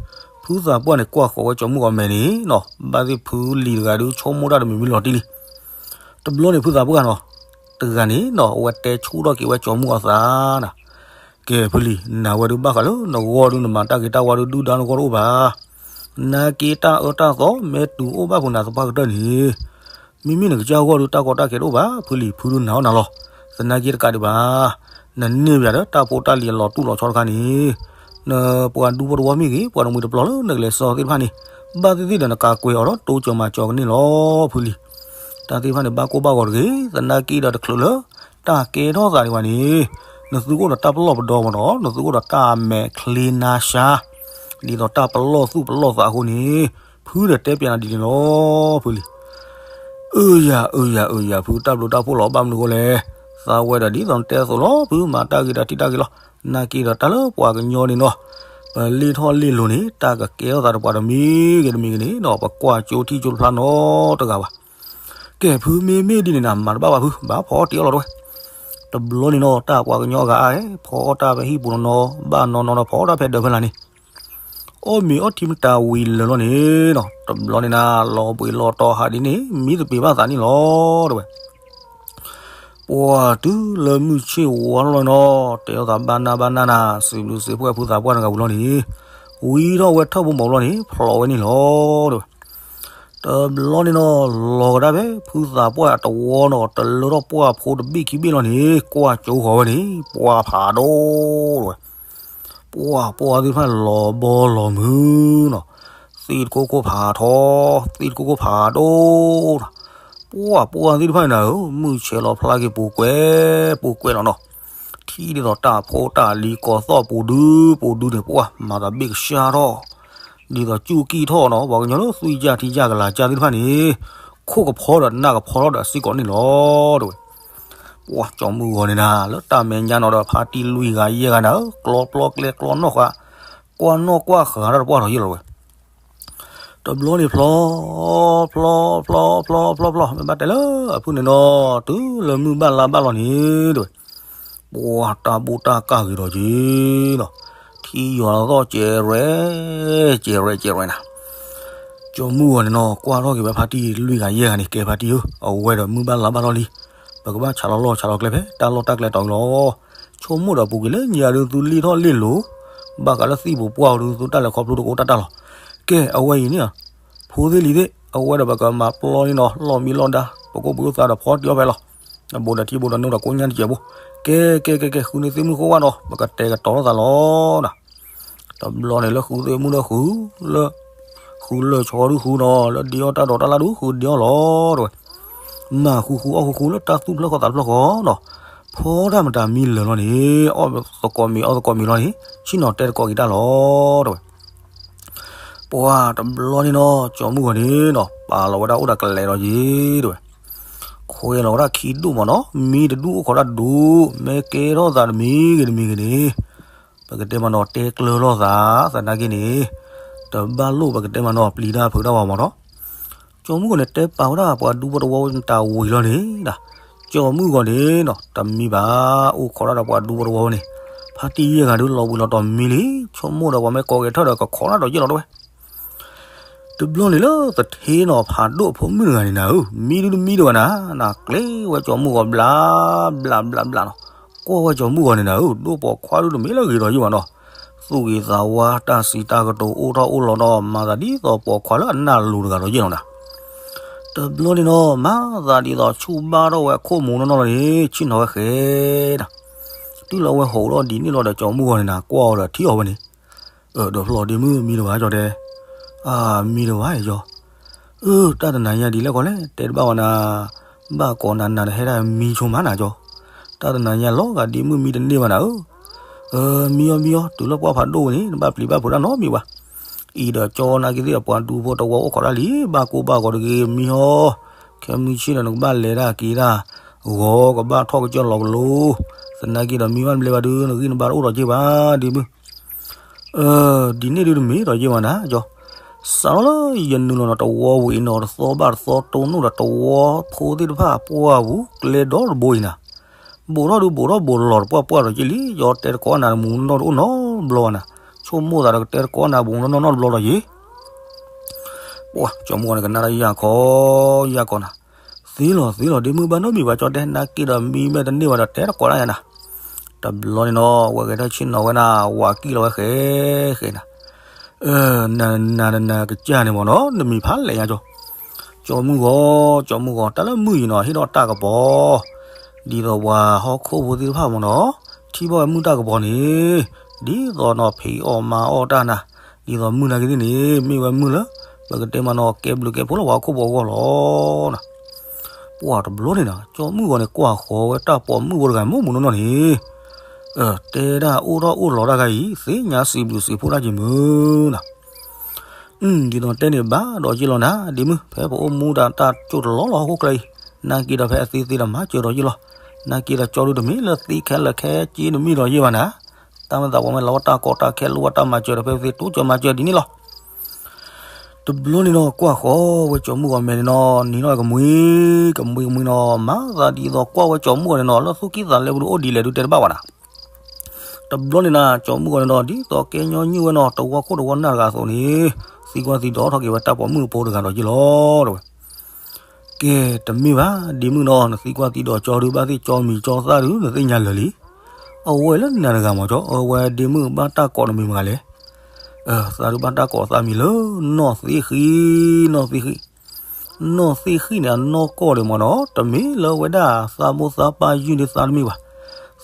ဖုသးပှၢ်န့ၣ်ကွၢ်ဃီၤဝဲကၠီမုၢ်ဂီၤမဲာ်န့ၣ်နီၤ ဘၣ်သ့ၣ်ဖုလံၤတဂၤဒုးဆိကမိၣ်တၢ်တမံၤမံၤလီၤတံၢ်လံ, တဘျီန့ၣ်ဖုသးပှၢ်နီၤ, တဂၤန့ၣ်နီၤ အဝဲတဲဆူၣ်ထီၣ်က့ၤဝဲကၠီမုၢ်ဂီၤသးနၤ, ကဲဖုလံၤ နၤဝဲဒုးဘၣ်ဃးလၢနဂီၢ်ဒုး နမၤတၢ်ဂ့ၤတၢ်ဝါဒုး ဒုၣ်ဒါနဂီၢ်တအိၣ်ဘၣ်, နာ်က့တၢ်အၢတၢ်သီ မ့ၢ်တုၤအိၣ်ဘၣ်ဖုးနၤသပှၢ်ကတၢၢ်န့ၣ်, မ့မ့ၢ်နကစၢ်ဂီၢ်ဒုး တၢ်ကီတၢ်ခဲတအိၣ်ဘၣ် ဖုလံၤ ဖုဒုးနာ်အီၣ်နၤလီၤ, သနာ်က့တကးဒံးဘၣ်, နန့ၢ်ဘၣ်ဒီးတၢ်ဖိတၢ်လံၤအလီၤတူၢ်လီၤဆီတခါန့ၣ် နပှၤဒူဖိတဝီမ့ၢ်ဂ့ၤ ပှၤတမှံၤတပျီၤလၢနကလဲၤဆှၢသ့ၣ်တဖၣ်န့ၣ်, ဘၣ်သ့ၣ်သ့ၣ်ဒီးနကးကွဲးအီၤဒီးတိစၢၤမၤစၢၤကန့ၢ်လီၤ ဖုလံၤ, တၢ်သ့ၣ်တဖၣ်န့ၣ် ဘၣ်ကိၢ်ဘၣ်ဂီၤတဂ့ၤ, သနာ်က့ဒီးတချုးလၢ တၢ်ကဲထီၣ်သးဒံးဘၣ်န့ၣ်, နသုးခိၣ်ဒီးတၢ်ပလီၢ်ပဒီမးဒီး နသုးခိၣ်ဒီးတၢ်မဲာ်ချ့နါဆါ, ဒ်သိးတၢ်ပလီၢ်သူၣ်ပလီၢ်သးအဃိန့ၣ်, ဖုဒီးတဲပျးနၤဒ်န့ၣ်လီၤ ဖုလံၤ အၢယၤ အၢယၤ အၢယၤ ဖုတၢ်ဘျုးတၢ်ဖှိၣ်လီၤ ဘၣ်မနုၤအဃိလဲၣ်, သးဝဲဒီးဒ်သိးနတဲအသိးလီၤ ဖုမၤတၢ်ဂ့ၤတၢ်ထံၣ်တၢ်ဂ့ၤလီၤ. နာ်က့ဒီးတၢ်လၢပှၤကညီန့ၣ်နီၤ, ပလ့ၣ်ထီၣ်လ့ၣ်လိၤန့ၣ် တၢ်ကကဲထီၣ်သးတပှၤတမံၤဂ့ၤတမံၤဂ့ၤန့ၣ်ဒီး ပကွၢ်ကၠိထံကၠိတဖျါနီတဂၤဘၣ်. ကဲဖုမ့မ့ၢ်ဒ်န့ၣ်နၤ မၤတဘၣ်ဘၣ်ဖု ဘၣ်ဖီအီၣ်တ့ၢ်အီၣ်လီၤတဝဲ. တဘျီန့ၣ်နီၤ တၢ်ပှၤကညီအဂၤအါ ဖီအီၣ်တၢ်ဖဲဟံၣ်ပူၤနီၤနီၤ ဘၣ်နီၤနီၤနီၤ ဖီအီၣ်တၢ်ဖဲဒၢးဖဲလၢ်န့ၣ် အီၣ်မ့ၤအီထံမတၤဝံၤလၢာ်လီၤန့ၣ်နီၤ, တဘျီန့ၣ်နၤ လီၤဘှံးလီၤတီၤဟးဒ်န့ၣ် မံသပ့ၤဘၣ်သးန့ၣ်လီၤတဝဲ. ပှၤတုၤလၢမုၢ်ဆ့ၣ်ဝါလီၤနီၤ တဲအီၣ်သးဘၣ်နၢ်ဘၣ်နၢ်နၤ စံးဘျုးစံးဖှိၣ်ဖုသးပှၢ်တဂၤဝံၤလီၤန့ၣ် ဝံထီၣ်ဝဲထၢၣ်ဖိမီၤလီၤန့ၣ် ဖျိးဝဲန့ၣ်လီၤတဝဲ. တဘျီန့ၣ်နီၤ လီၤကဒါဖဲဖုသးပှၢ်တဝီနီၤ တလၢထီၣ်ပှၢ်ဖိတဘ့ၣ်ခံဘ့ၣ်လီၤန့ၣ် ကွၢ်ကၠိဃီၤဝဲန့ၣ် ပှၢ်ဖးဒိၣ်တဝဲ. ပှၢ်ပှၢ်သ့ၣ်တဖၣ်လီၤဘီလီၤမုၢ်နီၤ, သ့ၣ်တခိၣ်ခိၣ်ဖးထီ, သ့ၣ်တခိၣ်ခိၣ်ဖးဒိၣ်နီၤ. ပှၢ်ပှၢ်သ့ၣ်တဖၣ်န့ၣ်နၤဧၢ, မုၢ်ဆဲးလီၤဖျါက့ၤပူၤကွဲးပူၤကွဲးလီၤနီၤ. ထံၣ်ဒ်သိးတၢ်ဖိတၢ်လံၤကိးသီၣ်ပူၤဒုပူၤဒုန့ၣ် ပှၢ်မၤသးဘ့ၣ်ကစၢ်ထီၣ်, ဒ်သိးစူၢ်ကံၢ်ထီၣ်နီၤ, ပှၤကညီလၢသွံၣ်ကၢ်ထံကၢ်ကလၤကၢ်သ့ၣ်တဖၣ်န့ၣ် ခိၣ်ကဖီဒီးနၢ်ကဖီထီၣ်ဒီးစ့ၢ်ကီးန့ၣ်လီၤတဝဲ. ပှၢ်ကၠီမုၢ်ဂီၤန့ၣ်နၤ လၢတၢ်မဲာ်ညါနီၤဒီးဖါတံၢ်လွံၢ်ဂၤယဲၢ်ဂၤနၤဧၢ, ကျီပျီကျဲကျီနီၣ်ဃာ်, ကွၢ်နီၣ်ကွၢ်ဃာ်တၢ်တပှၢ်ထီၣ်ယဲၢ်လီၤဝဲ. တဘျီန့ၣ်ဖျီ, ဖျီ, ဖျီ, ဖျီ, ဖျီ, ဖျီ, ဖျီ, မ့ၢ်ဘၣ်တဲလၢအဖုန့ၣ်နီၤ, တုၤလၢမုၢ်ဘၣ်လါဘၣ်လီၤန့ၣ်တဝဲ, ပှၢ်တၢ်ဘူၣ်တၢ်ကၢ်ဂ့ၤဒီးက့ၤလီၤ, ထံယွၤလီၤသီၣ်ကဲရဲ, ကဲရဲကဲရဲနၤ. ကၠီမုၢ်ဂီၤန့ၣ်နီၤ ကွၢ်ထီၣ်က့ၤဝဲဖါတံၢ်လွံၢ်ဂၤယဲၢ်ဂၤန့ၣ် ကဲဖါတံၢ်ဧၢ, အဝဲဒီးမုၢ်ဘၣ်လါဘၣ်လီၤလံ, ပကဘၣ်ဆးလီၤလီၢ်ဆးလီၤကျဲဖဲတၢ်လီၢ်တၢ်ကျဲတီၤအံၤလီၤ. ဆိကမိၣ်ဒီးပူၤကွံာ်လၢညါဒုးသုလ့ၣ်ထီၣ်လ့ၣ်လိၤ, ဘၣ်ဃးလၢသံၣ်ပူၤပှၢ်အီၤဒုးသုတၢ်လဲၤခီဖျိတကအိၣ်တၢ်တၢ်လီၤ. ကဲအဝဲအံၤန့ၣ်, ဖိသ့ၣ်လံၤသ့ၣ်, အဝဲဒီးပကမၤပျီန့ၣ်နီၤ, လီၢ်မံလီၢ်ဒါ, ပကအိၣ်ဘှံးအိၣ်သါဒီးဖီတ့ၢ်အီၣ်ဖဲလီၤ. နဘိးဒီးထံဘိးဒီးနူဒီးကိးညါတစဲးဘိ, ကဲကဲကဲကဲ ဃုန့ၢ်သ့ၣ်မုၣ်ဃိဝဲဒီး ပကတဲာ်ကတီၤလိာ်သးလီၤနၤ. တဘျီန့ၣ်လၢဃုသ့ၣ်မုၣ်ဒီးဃု, လၢ, ဃုလၢာ်ဆီဒုးဃုနီၤ, လၢဒ့အီၣ်တၢ်ဒိးတၢ်လၢဒုးဃုဒ့အီၣ်လီၤတဝဲ. မၤဃူဃူအီၣ်ဃူဃူလၢတၢ်သူၣ်ဖျၢၣ်ဃီသးတဖျၢၣ်ဃီနီၤ, ဖီတၢ်မတၤမံလၢာ်လီၤန့ၣ်, အီၣ်သကိးမ့ၤအီၣ်သကိးမ့ၤလီၤန့ၣ်, ဆ့ၣ်နီၤတဲသကိးက့ၤတၢ်လီၤတဝဲ. ပှၢ်တဘျီန့ၣ်နီၤ ကၠီမုၢ်ဂီၤန့ၣ်နီၤ ပာ်လီၤဝဲဒၣ်အိၣ်ဒီးကလဲၤဒီးယ့ၤတဝဲ, ခွဲးလီၤဝဲဒၣ်ခံဒူၣ်မးနီၤ, မံတဒူၣ်အိၣ်ခိးတၢ်ဒူၣ်, မ့ၢ်ကဲထီၣ်သးတမံၤဂ့ၤတမံၤဂ့ၤန့ၣ်, ပကတဲမးနီၤ တဲကျၢၤလိာ်သး, သနာ်က့န့ၣ်, တဘၣ်လိၣ်ပကတဲမးနီၤ ပျံၤတၢ်ဖုးတၢ်ဝဲမးနီၤ. ကၠီမုၢ်ဂီၤန့ၣ် တဲပာ်ဝဲဒၣ်ပှၤဒူဖိတဝီဖိတၢ်ဝံၤလီၤန့ၣ်, ကၠီမုၢ်ဂီၤန့ၣ်နီၤ တမံဘၣ်, အိၣ်ခိးတၢ်ဒီးပှၤဒူဖိတဝီဖိန့ၣ်, ဖါတံၢ်ယဲၢ်ဂၤဒုးလီၤဘှံးလီၤတီၤမံလံ, ဆိကမိၣ်ဒီးပှၤမ့ၢ်ကိးက့ၤထၢၣ်ဒီးကခိးတၢ်ဒီးယဲၢ်လီၤတဝဲ. တဘျီန့ၣ်လၢသထ့နီၤ ဖးဒိၣ်အဖိမုၣ်တဂၤန့ၣ်နၤဧၢ, မံဒုးတမံတဝဲနၤ, နကျ့ဝဲကၠီမုၢ်ဂီၤဘျါ, ဘျါဘျါဘျါနီၤ, ကွၢ်ဝဲကၠီမုၢ်ဂီၤန့ၣ်နၤဧၢ, ဒိၣ်ပိာ်ခွါဒုးတမ့ၢ်လၢဂ့ၤဒီးယ့ၢ်ဘၣ်နီၤ, သူၣ်ဂ့ၤသးဝါတၢ်စံးတၢ်ကတိၤအိၣ်ထီၣ်အိၣ်လီၤဒီး မၤသးဒ်သိးပိာ်ခွါလၢအနၢ်လိၤတဂၤဒီးယ့ၢ်လီၤနၤ. တဘျီန့ၣ်နီၤ မၤသးဒ်သိးဆူၣ်ဘၣ်ထီၣ်ဝဲအခိၣ်မူးနီၢ်နီၢ်လီၤန့ၣ်, ဆ့ၣ်နီၤဝဲဃဲၤနၤ, တုၤလီၤဝဲဟိးထီၣ်ဒ်န့ၣ်လီၤဒီးကၠီမုၢ်ဂီၤန့ၣ်နၤ ကွၢ်အီၤဒီးထံၣ်အီၤဝဲန့ၣ်, ဒီးဖျီဒ့မုၣ်မံတဝဲကၠီတဲ, အမံတဝဲကၠီ, အၢ တၢ်တနၤညါဒ်လဲၣ်ကီးလဲၣ် တဲတဘၣ်ဝဲနၤ, ဘၣ်ကိးနၤနၤတဟဲဒၣ်မံဆိမးနၤကၠီ, တၢ်တနၤညါလီၤဂာ်ဒ့မုၣ်မံတန့ၢ်ဘၣ်နၤဧၢ, အၢ မံအီၤမံအီၤ တုၤလၢပှၢ်ဖးဒိၣ်ဝဲန့ၣ် နဘၣ်ပျံၤဘၣ်ဖုးတၢ်နီတမံၤဘၣ်, အံၤဒီးကၠီနာ်က့သ့ၣ်အပှၤဒူဖိတဝီအိၣ်ခိးတၢ်လံ, ဘၣ်ကိၢ်ဘၣ်ဂီၤတဂ့ၤ မံဟီ, ခဲမုၢ်ဆ့ၣ်ဒီးနကဘၣ်လဲၤတၢ်က့ၤတၢ်, ဂီၤကဘၣ်ထီၣ်ကစၢၢ်လီၤကလိ, သနာ်က့ဒီးမံဘၣ်တဘျဲဘၣ်ဒုး နဂံၢ်နဘါတအိၣ်ဒီးက့ၤဘၣ်ဒ့မုၣ် ဒ်န့ၣ်ဒုးတမ့ၢ်ဒီးယ့ၢ်မးနၤကၠီ, စးထီၣ်လၢယနုာ်လီၤနီၤ တဝီဝံၤအံၤနီၤ တသီဘၣ်တသီတိၢ်နီၣ်ဒီးတဝီဖိသ့ၣ်တဖၣ်ပှၢ်ပူၤကျဲဒီတဘိအံၤနၤ, ဘူးထီၣ်ဒုးဘူးထီၣ်ဘူးလီၤတပှၢ်ပှၢ်ဒီးယ့ၢ်လံ, ယတဲတကိးနၤမူးနီၢ်တအိၣ်နီတဘျီဘၣ်နၤ, ဆိကမိၣ်သးဒီးကတဲတကိးနၤမူးနီၢ်နီတဘျီဒီးယ့ၢ် ပှၢ်ကၠီမုၢ်ဂီၤန့ၣ်ကနၣ်တၢ်ယၢ်ခီ, ယၢ်ခီနၤ, သ့လီၤသ့လီၤဒ့မုၣ်ဘၣ်နီတမံၤဘၣ်ကၠီတဲ နာ်က့ဒီးမံမ့ၢ်တန့ၢ်ဘၣ်ဒီးတဲတကိးဒၣ်ယၤနၤ, တဘျီန့ၣ်နီၤ ဝဲဂဲၤထၢၣ်ဆ့ၣ်နီၤဝဲနၤ ဝၤကံၣ်လီၤဝဲဃဲဃဲနၤ, နနနကစၢ်န့ၣ်မ့ၢ်နီၤ နမံၤဖးလဲၣ်ညါကၠီ, ကၠီမုၢ်ဂီၤ ကၠီမုၢ်ဂီၤ တၢ်လၢမုၢ်အံၤနီၤ ဟ့ၣ်ထီၣ်တၢ်ကပီၤ ဒ်သိးပှၤဟီၣ်ခိၣ်ဖိသ့ၣ်တဖၣ်မ့ၢ်နီၤ ထံၣ်ဘၣ်ဝဲမုၢ်တၢ်ကပီၤန့ၣ် ဒ်သိးနီၤ ဖံးအီၣ်မၤအီၣ်တၢ်နၤ, ဒ်သိးမုၢ်နာ်က့သ့ၣ်န့ၣ် မ့ၢ်ဝဲမုၢ်လၢ ပကတဲမးနီၤကဲဘျုးကဲဖှိၣ်လၢပှၤဟီၣ်ခိၣ်ဖိအဂီၢ်လီၤနၤ, ပှၢ်တဘျီန့ၣ်နၤ ကၠီမုၢ်ဂီၤန့ၣ် ကွၢ်ဃီၤဝဲတၢ်ပိာ်မုၣ်ဖိတဂၤမ့ၢ်မူးနီၢ်နီၢ်န့ၣ် တဲဒၣ်အိၣ်ထီၣ်အိၣ်လီၤတၢ်ခါအံၤ သ့ၣ်ညါစံးဘျုးစံးဖှိၣ်တၢ်က့ၤမုၢ်နၤ, ဒ်သိးတဲန့ၣ်ဘၣ်ဒီးယ့ၢ်လီၤနၤ ဒ့မုၢ် ဖဲပအိၣ်မူဒၣ်တၢ်ကၠိၣ်တလီၢ်လီၤဟီၣ်ခိၣ်ချၢအံၤ, နာ်က့ဒီးဖဲအသ့သ့ဒီးမၤစၢၤဒီးယ့ၢ်လီၤ, နာ်က့ဒီးကၠီဒုတမ့ၢ်လၢသ့ခဲလၢာ်ခဲဆ့တမ့ၢ်ဒီးယဲၢ်ဘၣ်နၤ, တၢ်မ့ၢ်သးပှၤမ့ၢ်လီၤတၢ်ကီတၢ်ခဲ လိၣ်ဘၣ်တၢ်မၤစၢၤဒီး ဖဲသ့ၣ်တိစၢၤမၤစၢၤဒ်န့ၣ်လီၤ. တဘျီန့ၣ်ဒီး ကွၢ်ဃီဝဲကၠီမုၣ်ဂီၤမဲာ်န့ၣ်နီၤ, နံၤနီၣ်ကမှံ, ကမှံကမှံနီၤ, မၤသးဒ်သိးကွၢ်ဝဲကၠီမုၣ်ဂီၤန့ၣ်နီၤ, လၢသူၣ်ကံၢ်သးလဲပူၤဒီးအိၣ်ဒ်လဲၣ်ဒုတဲတဘၣ်ဘၣ်နၤ. တဘျီန့ၣ်နၤ ကၠီမုၣ်ဂီၤန့ၣ်ဒီး ဒ်သိးကဲညီနုၢ်ဝဲနီၤ, တဝီခိၣ်တဝီနၢ်တဂၤအသိးန့ၣ် သံကွၢ်သံဒိးထီၣ်က့ၤဝဲတၢ်ပိာ်မုၣ်ဖိတဂၤဒီးယ့ၢ်လီၤ တဲဝဲ. ကဲ, တမ့ၢ်ဘၣ် ဒ့မုၣ်နီၤ, နသံကွၢ်သံဒိးကၠီဒုဘၣ်သ့ၣ်ကၠီမံၤကၠီသၣ်ဒု နသ့ၣ်ညါလၢာ်လံ. အဝဲလၢနၤတဂၤမးကၠီ, အဝဲဒ့မုၣ်ဘၣ်တၢ်ကိးနမံၤမတၤလဲၣ်. သးဒုဘၣ်တၢ်ကိးသးမံၤလၢ နီၢ်သ့ၣ်ဃံ, နီၢ်သ့ၣ်ဃံ. နီၢ်သ့ၣ်ဃံန့ၣ် အနီၢ်ကီၢ်ဒံးမးနီၤ, တမ့ၢ်လၢဝဲဒၣ်သးမိၢ်သးပၢ်ယုၢ်န့ၢ်သးတမ့ၢ်ဘၣ်.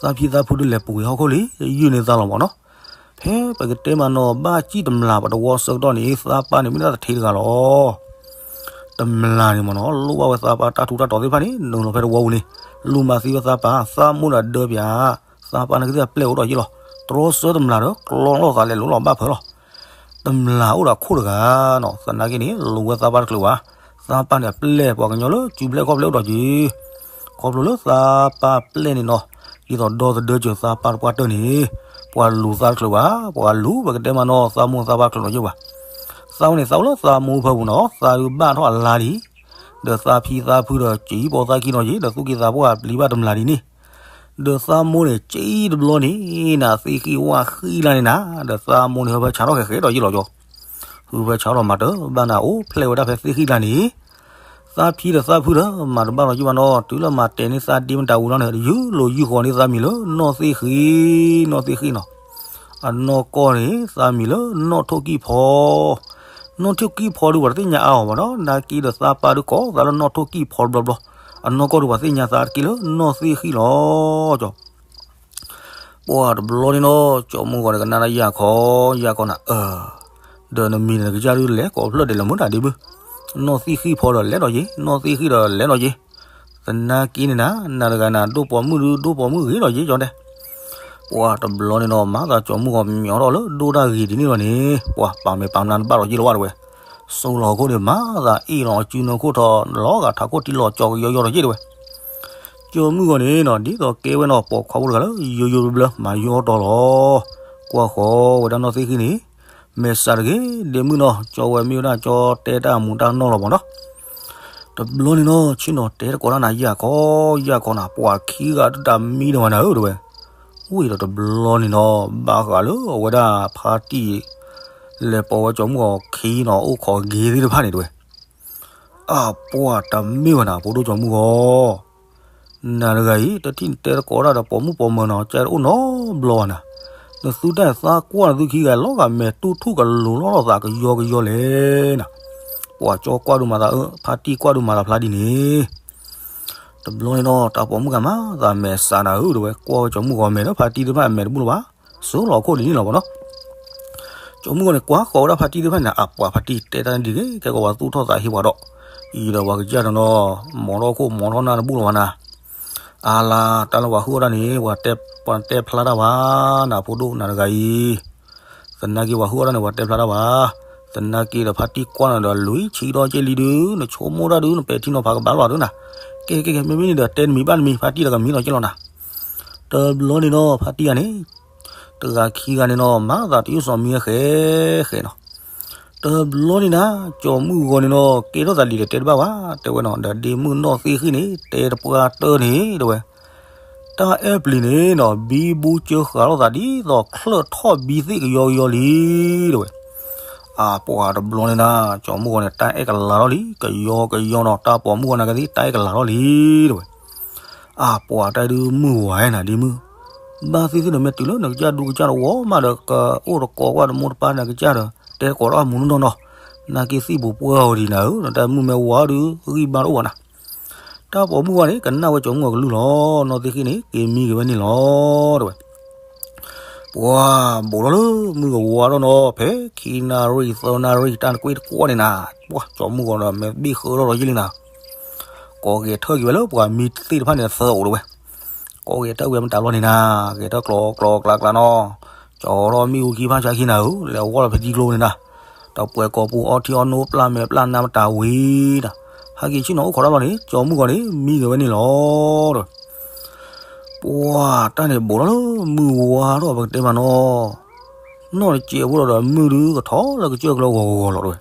သးဖံသးဖုဒုလဲၤပူၤကွံာ်ဟီၣ်ခိၣ်လံ, ယုၢ်န့ၢ်သးလီၤမးနီၤ. ဖဲပကတဲမးနီၤ ဘၣ်စံၣ်တမျးပတဝီဆၢကတီၢ်န့ၣ် သးပၢ်န့ၣ်မ့ၢ်ဒၣ်တထံတဂၤလီၤ. တမျးန့ၣ်မးနီၤ လိၣ်ဘၣ်ဝဲသးပၢ်တၢ်ထူးတၢ်တီၤသ့ၣ်တဖၣ်န့ၣ် နုာ်လီၤဖဲတဝီပူၤန့ၣ်, လူၤမၤသံဝဲသးပၢ်, သးမိၢ်ဒီးဒၢပၠး, သးပၢ်န့ၣ်ကသ့ၣ်အပျဲၢ်အိၣ်ဒီးယ့ၢ်လီၤ. တြီဆၢတမျးဒီး ကျီလီၤသးလဲၤလိၤလီၤဘၣ်ဖၢလီၤ. တမျးအိၣ်ဒီးခိၣ်တဂၤနီၤ, သနာ်က့န့ၣ် လိၤဝဲသးပၢ်တချုးဘၣ်. သးပၢ်န့ၣ်အပျဲၢ် ပှၤကညီလၢစုဖျဲၣ်ခီၣ်ဖျဲၣ်အိၣ်ဒီးက့ၤ ခီဖျိလၢသးပၢ်ပျဲၢ်န့ၣ်နီၤ, ဒ်သိးဒီသဒၢစၢၤသးပၢ်တပှၢ်တၢၢ်န့ၣ်, ပှၤလူၤသးတချုးဘၣ်, ပှၤလူၤ ပကတဲမးနီၤ သးမိၢ်သးပၢ်ချုးလီၤယ့ၢ်ဘၣ်. သးဝဲန့ၣ် သးအိၣ်လၢသးမိၢ်ဖၢပူၤနီၤ, သးဒုဘၣ်ထီၣ်အလါလံ, ဒီးသးဖံသးဖုဒီးစံၣ်ပိာ်သးခံနီၤက့ၤ, ဒီးသူၣ်က့သးပှၢ်ပျံၤဘၣ်တမျးဒ်န့ၣ်, ဒီးသးမိၢ်န့ၣ် စံၣ်တဘျီန့ၣ်နၤ သ့ၣ်ဃံဝၣ်ဃံလါန့ၣ်နၤ, ဒီးသးမိၢ်န့ၣ် ဟၢဖၢဆးထီၣ်ဃဲးဃဲးဒီးယ့ၢ်လီၤကၠီ, ဟၢဖၢဆးထီၣ်မၤတၢ်ဘၣ်နၤ အိၣ်ဖျဲၣ်ဝဲဒၣ်ဖဲသ့ၣ်ဃံလါန့ၣ် သးဖံဒီးသးဖုဒီး မၤတဘၣ်လီၤယံၢ်ဘၣ်နီၤ, တုၤလၢမၤတဲာ်န့ၢ်သးဒ့မတၤဝံၤလီၤန့ၣ် ယုၢ်လိာ်ယုၢ်ဃီၤန့ၢ်သးမံၤလၢ နီၢ်သ့ၣ်ဃံ, နီၢ်သ့ၣ်ဃံနီၤ. အနီၢ်ကီၢ်န့ၣ် သးမံၤလၢနီၢ်ထိၣ်ကံၣ်ဖီ, နီၢ်ထိၣ်ကံၣ်ဖီဒု ပှၤတသ့ၣ်ညါအါအီၤဘၣ်နီၤ, နာ်က့ဒီးသးပၢ်ဒုကိးသးလၢနီၢ်ထိၣ်ကံၣ်ဖီတဘျီဘျီ, အနီၢ်ကီၢ်ဒု ပှၤသ့ၣ်ညါသးတက့ၢ်လၢနီၢ်သ့ၣ်ဃံလီၤကၠီ. ပှၤတဘျီန့ၣ်နီၤ ကၠီမုၢ်ဂီၤန့ၣ် ကနၣ်ဒၣ်ယၢ်ခီ, ယၢ်ခီနၤ, ဒီးနမံၤန့ၣ် နကစၢ်ဒုလဲၤကိးဖျၢၣ်ဒဲးလၢမုၢ်တၢ်ဒ့မုၣ်, နီၢ်သ့ၣ်ဃံဖီဒီးလဲၤဒီးယ့ၢ်, နီၢ်သ့ၣ်ဃံဒီးလဲၤဒီးယ့ၢ်, သနာ်က့န့ၣ်နၤ နၤတဂၤနၤ ဒိၣ်ပိာ်မုၣ်ဒု ဒိၣ်ပိာ်မုၣ်ဂ့ၤဒီးယ့ၢ်ကၠီတဲ. ပှၤတဘျီန့ၣ်နီၤ မၤသးကၠီမုၢ်ဂီၤမညီထီၣ်လၢဒိၣ်တၢ်ဂ့ၤဒ်န့ၣ်လီၤန့ၣ်, ပှၤပာ်မဲာ်ပာ်မနါတဘၣ်လီၤယ့ၢ်လီၤဘၣ်တဲဝဲ, စိလီၤခိၣ်န့ၣ် မၤသးအ့ၣ်လီၤစုနၢခိၣ်ထီၣ် လီၤဂာ်ထးခိၣ်တံလီၤကၠီကယီယီဒီးယ့ၢ်တဲဝဲ. ကၠီမုၢ်ဂီၤန့ၣ်နီၤ ဒ်သိးကဲဝဲနီၤ ပိာ်ခွါဖိတဂၤလၢ ယိယိဘျၢဘျၢ မၤယီတီၤလီၤ. ကွၢ်ဃီၤဝဲဒၣ်နီၢ်သ့ၣ်ဃံန့ၣ် မဲာ်ဆှးတဂ့ၤ ဒ့မုၣ်နီၤ, ကၠီဝဲမ့ၢ်ဝဲဒၣ်ကၠီတဲတၢ်မူၤတၢ်နီၢ်လီၤမးနီၤ. တဘျီန့ၣ်နီၤ ဆ့ၣ်နီၤတဲတကိးတၢ်နၤ ယၢ်ခီ ယၢ်ခီနၤ ပှၤခံဂၤတတၢ်မံဒီးမးနၤဧၢတဲဝဲ. ဝံၤဒီးတဘျီန့ၣ်နီၤ ဘၣ်ဃးလၢအဝဲဒၣ်ဖါတံၢ် လဲၤပိာ်ဝဲကၠီမုၢ်ဂီၤခံနီၤ အိၣ်ခိးဂ့ၤသ့ၣ်တဖၣ်န့ၣ်တဲဝဲ. အပှၤတမ့ၢ်ဘၣ်နၤ ဖိဒိၣ်ကၠီမုၢ်ဂီၤ, နၤတဂၤအံၤ တထံၣ်နတဲတကိးတၢ်ဒီးပိာ်မုၣ်ပိာ်မၢၤနီၤ ကဲတအိၣ်နီတဘျီဘၣ်နၤ. နသုတၢ်သးကွၢ်နသုခံဂၤ လီၤဂာ်မဲာ်တူၢ်ထူၣ်ကလိၤလီၤသးကယီကယီလဲၣ်နၤ. ပှၤကၠီကွၢ်ဒုးမၤသးအၢ ဖါတံၢ်ကွၢ်ဒုးမၤသးဖျါဒ်န့ၣ် တဘျီန့ၣ်နီၤ တၢ်ပိာ်မုၣ်ဂၤမၤသးမဲာ်ဆှးနၤဧၢတဲဝဲ ကွၢ်ဝဲကၠီမုၢ်ဂီၤမဲာ်ဒီးဖါတံၢ်သ့ၣ်တဖၣ်အမဲာ်တဘူၣ်လၢၤဘၣ်, စိလီၤခိၣ်ဒ်န့ၣ်လီၤမးနီၤ. ကၠီမုၢ်ဂီၤန့ၣ် ကွၢ်ဃီၤဝဲဒၣ်ဖါတံၢ်သ့ၣ်တဖၣ်န့ၣ် အပှၤဖါတံၢ်တဲတၢ်ဒ်ဂ့ၤ ကဲကီးပှၤသူၣ်ထီၣ်သးဟ့ပှၤဒီး အံၤဒီးပှၤကစၢ်ဒီးနီၤ မီၤထီၣ်ခိၣ်မီၤထီၣ်နၢ်တဘူၣ်လၢၤဘၣ်နၤ. အါလါ တၢ်လၢပှၤဟုၣ်အီၣ်တၢ်န့ၣ် ပှၤတဲဖျါတၢ်ဘၣ်နၤ ဖိဒိၣ်နၤတဂၤအံၤ သနာ်က့ပှၤဟုၣ်အီၣ်တၢ်န့ၣ် ပှၤတဲဖျါတၢ်ဘၣ်. သနာ်က့ဒီးဖါတံၢ်ကွၢ်နၤဒီးလွံၢ်ဆံဒီက့လံဒုး နဆိကမိၣ်တၢ်ဒုး နပဲာ်ထံနီၤဖးကဘၣ်လီၤဒုးနၤ. ကဲကဲကဲ မ့မ့ၢ်န့ၣ်ဒီးတဲနမံၤဘၣ်နမံၤ ဖါတံၢ်ဒီးကမံလီၤက့လီၤနၤ. တဘျီန့ၣ်နီၤ ဖါတံၢ်ဂၤန့ၣ် တဂၤခံဂၤန့ၣ်နီၤ မၤသးတယုၢ်စီၤမံဃဲဃဲနီၤ. တဘျီန့ၣ်နၤ ကၠီမုၢ်ဂီၤန့ၣ်နီၤ ကဲထီၣ်သးလံဒီးတဲတဘၣ်ဘၣ် တဲဝဲနီၤ ဒီးဒ့မုၣ်နီၢ်သ့ၣ်ဃံန့ၣ် တဲတပှၢ်တၢၢ်န့ၣ် တဲဝဲ တၢ်အဲၣ်ပျံၤန့ၣ်နီၤ ဘံဘူစၢဃာ်လိာ်သးဒ်သိးချၢၣ်ထီၣ်ဘံသ့ၣ်ကယီကယီလံ တဲဝဲ. အပှၤတဘျီန့ၣ်နၤ ကၠီမုၢ်ဂီၤန့ၣ် တၢ်အဲၣ်ကလၤထီၣ်လံ ကယီကယီနီၤ တၢ်ပိာ်မုၣ်ဂီၤနၤကသံၣ် တၢ်အဲၣ်ကလၤထီၣ်လံ တဲဝဲ. အပှၤတၢ်ဒုးမုၢ်ဝါနၤဒ့မုၣ် ဘၣ်သ့ၣ်သ့ၣ်ဒီးမ့ၢ်တုၤလၢနကစၢ်ဒူကစၢ်တဝီမးဒီး ကအိၣ်တကိးကွၢ်တမိၢ်တပၢ်နကစၢ်ဒီး တဲတကိးထီၣ်မူနီၢ်နီၢ်နီၤ. နာ်က့သံၣ်ပူၤပှၢ်အီၤဒံးနၤဧၢ နတၢ်မုၢ်မ့ၢ်ဝါဒုး ဂံၢ်ဘါတအိၣ်ဘၣ်နၤ. တၢ်ပိာ်မုၣ်ဝါန့ၣ် ကနၣ်ဝဲကၠီမုၢ်ဂီၤကလုၢ်လီၤ နီၢ်သ့ၣ်ဃံန့ၣ် က့ၤမံက့ၤဝဲန့ၣ်လီၤ တဲဝဲ. ပှၤ ဘူးထီၣ်လၢမုၢ်ကဝါထီၣ်နီၤ ဖဲခံနၣ်ရံၣ်သၢနၣ်ရံၣ် တၢ်နကွ့ၢ်တကွီၢ်န့ၣ်နၤ ပှၤကၠီမုၢ်ဂီၤဒီးမဲာ်ဘ့ၣ်ဃၢထီၣ်လီၤယ့ၢ်လံနၤ. ကိးဂဲၤထၢၣ်က့ၤဝဲလၢပှၤမံသ့ၣ်တဖၣ်န့ၣ်သၢအိၣ်တဲဝဲ. ကိးဂဲၤထၢၣ်ဝဲမတၤလီၤန့ၣ်နၤ ဂဲၤထၢၣ်ကျီကျီကျါကျါနီၤ ကၠီထီၣ်မ့ၣ်အူခံဖၣ်ဆါခံနၤဧၢ လဲၤဝီလီၤဖဲထံကျိန့ၣ်နၤ. ဒီးပှဲၤကိာ်ပူၤအီထံအီနိပျၢ်မဲာ်ပျၢ်နါမတၤဝံၤနၤ ဟဲက့ၤဆ့ၣ်နီၤအိၣ်ခိးတၢ်လီၤန့ၣ် ကၠီမုၢ်ဂီၤန့ၣ် မံက့ၤဝဲန့ၣ်လီၤ တဲဝဲ. ပှၤတၢ်န့ၣ်ဘူးထီၣ်လၢမုၢ်ဝါထီၣ် ပကတဲမးနီၤ, နီၢ်တစဲးဖိဒီး မုၢ်ဒုးကထီၣ်လၢကစၢၢ်ကျၢၤဂီၤဂီၤလီၤတဲဝဲ.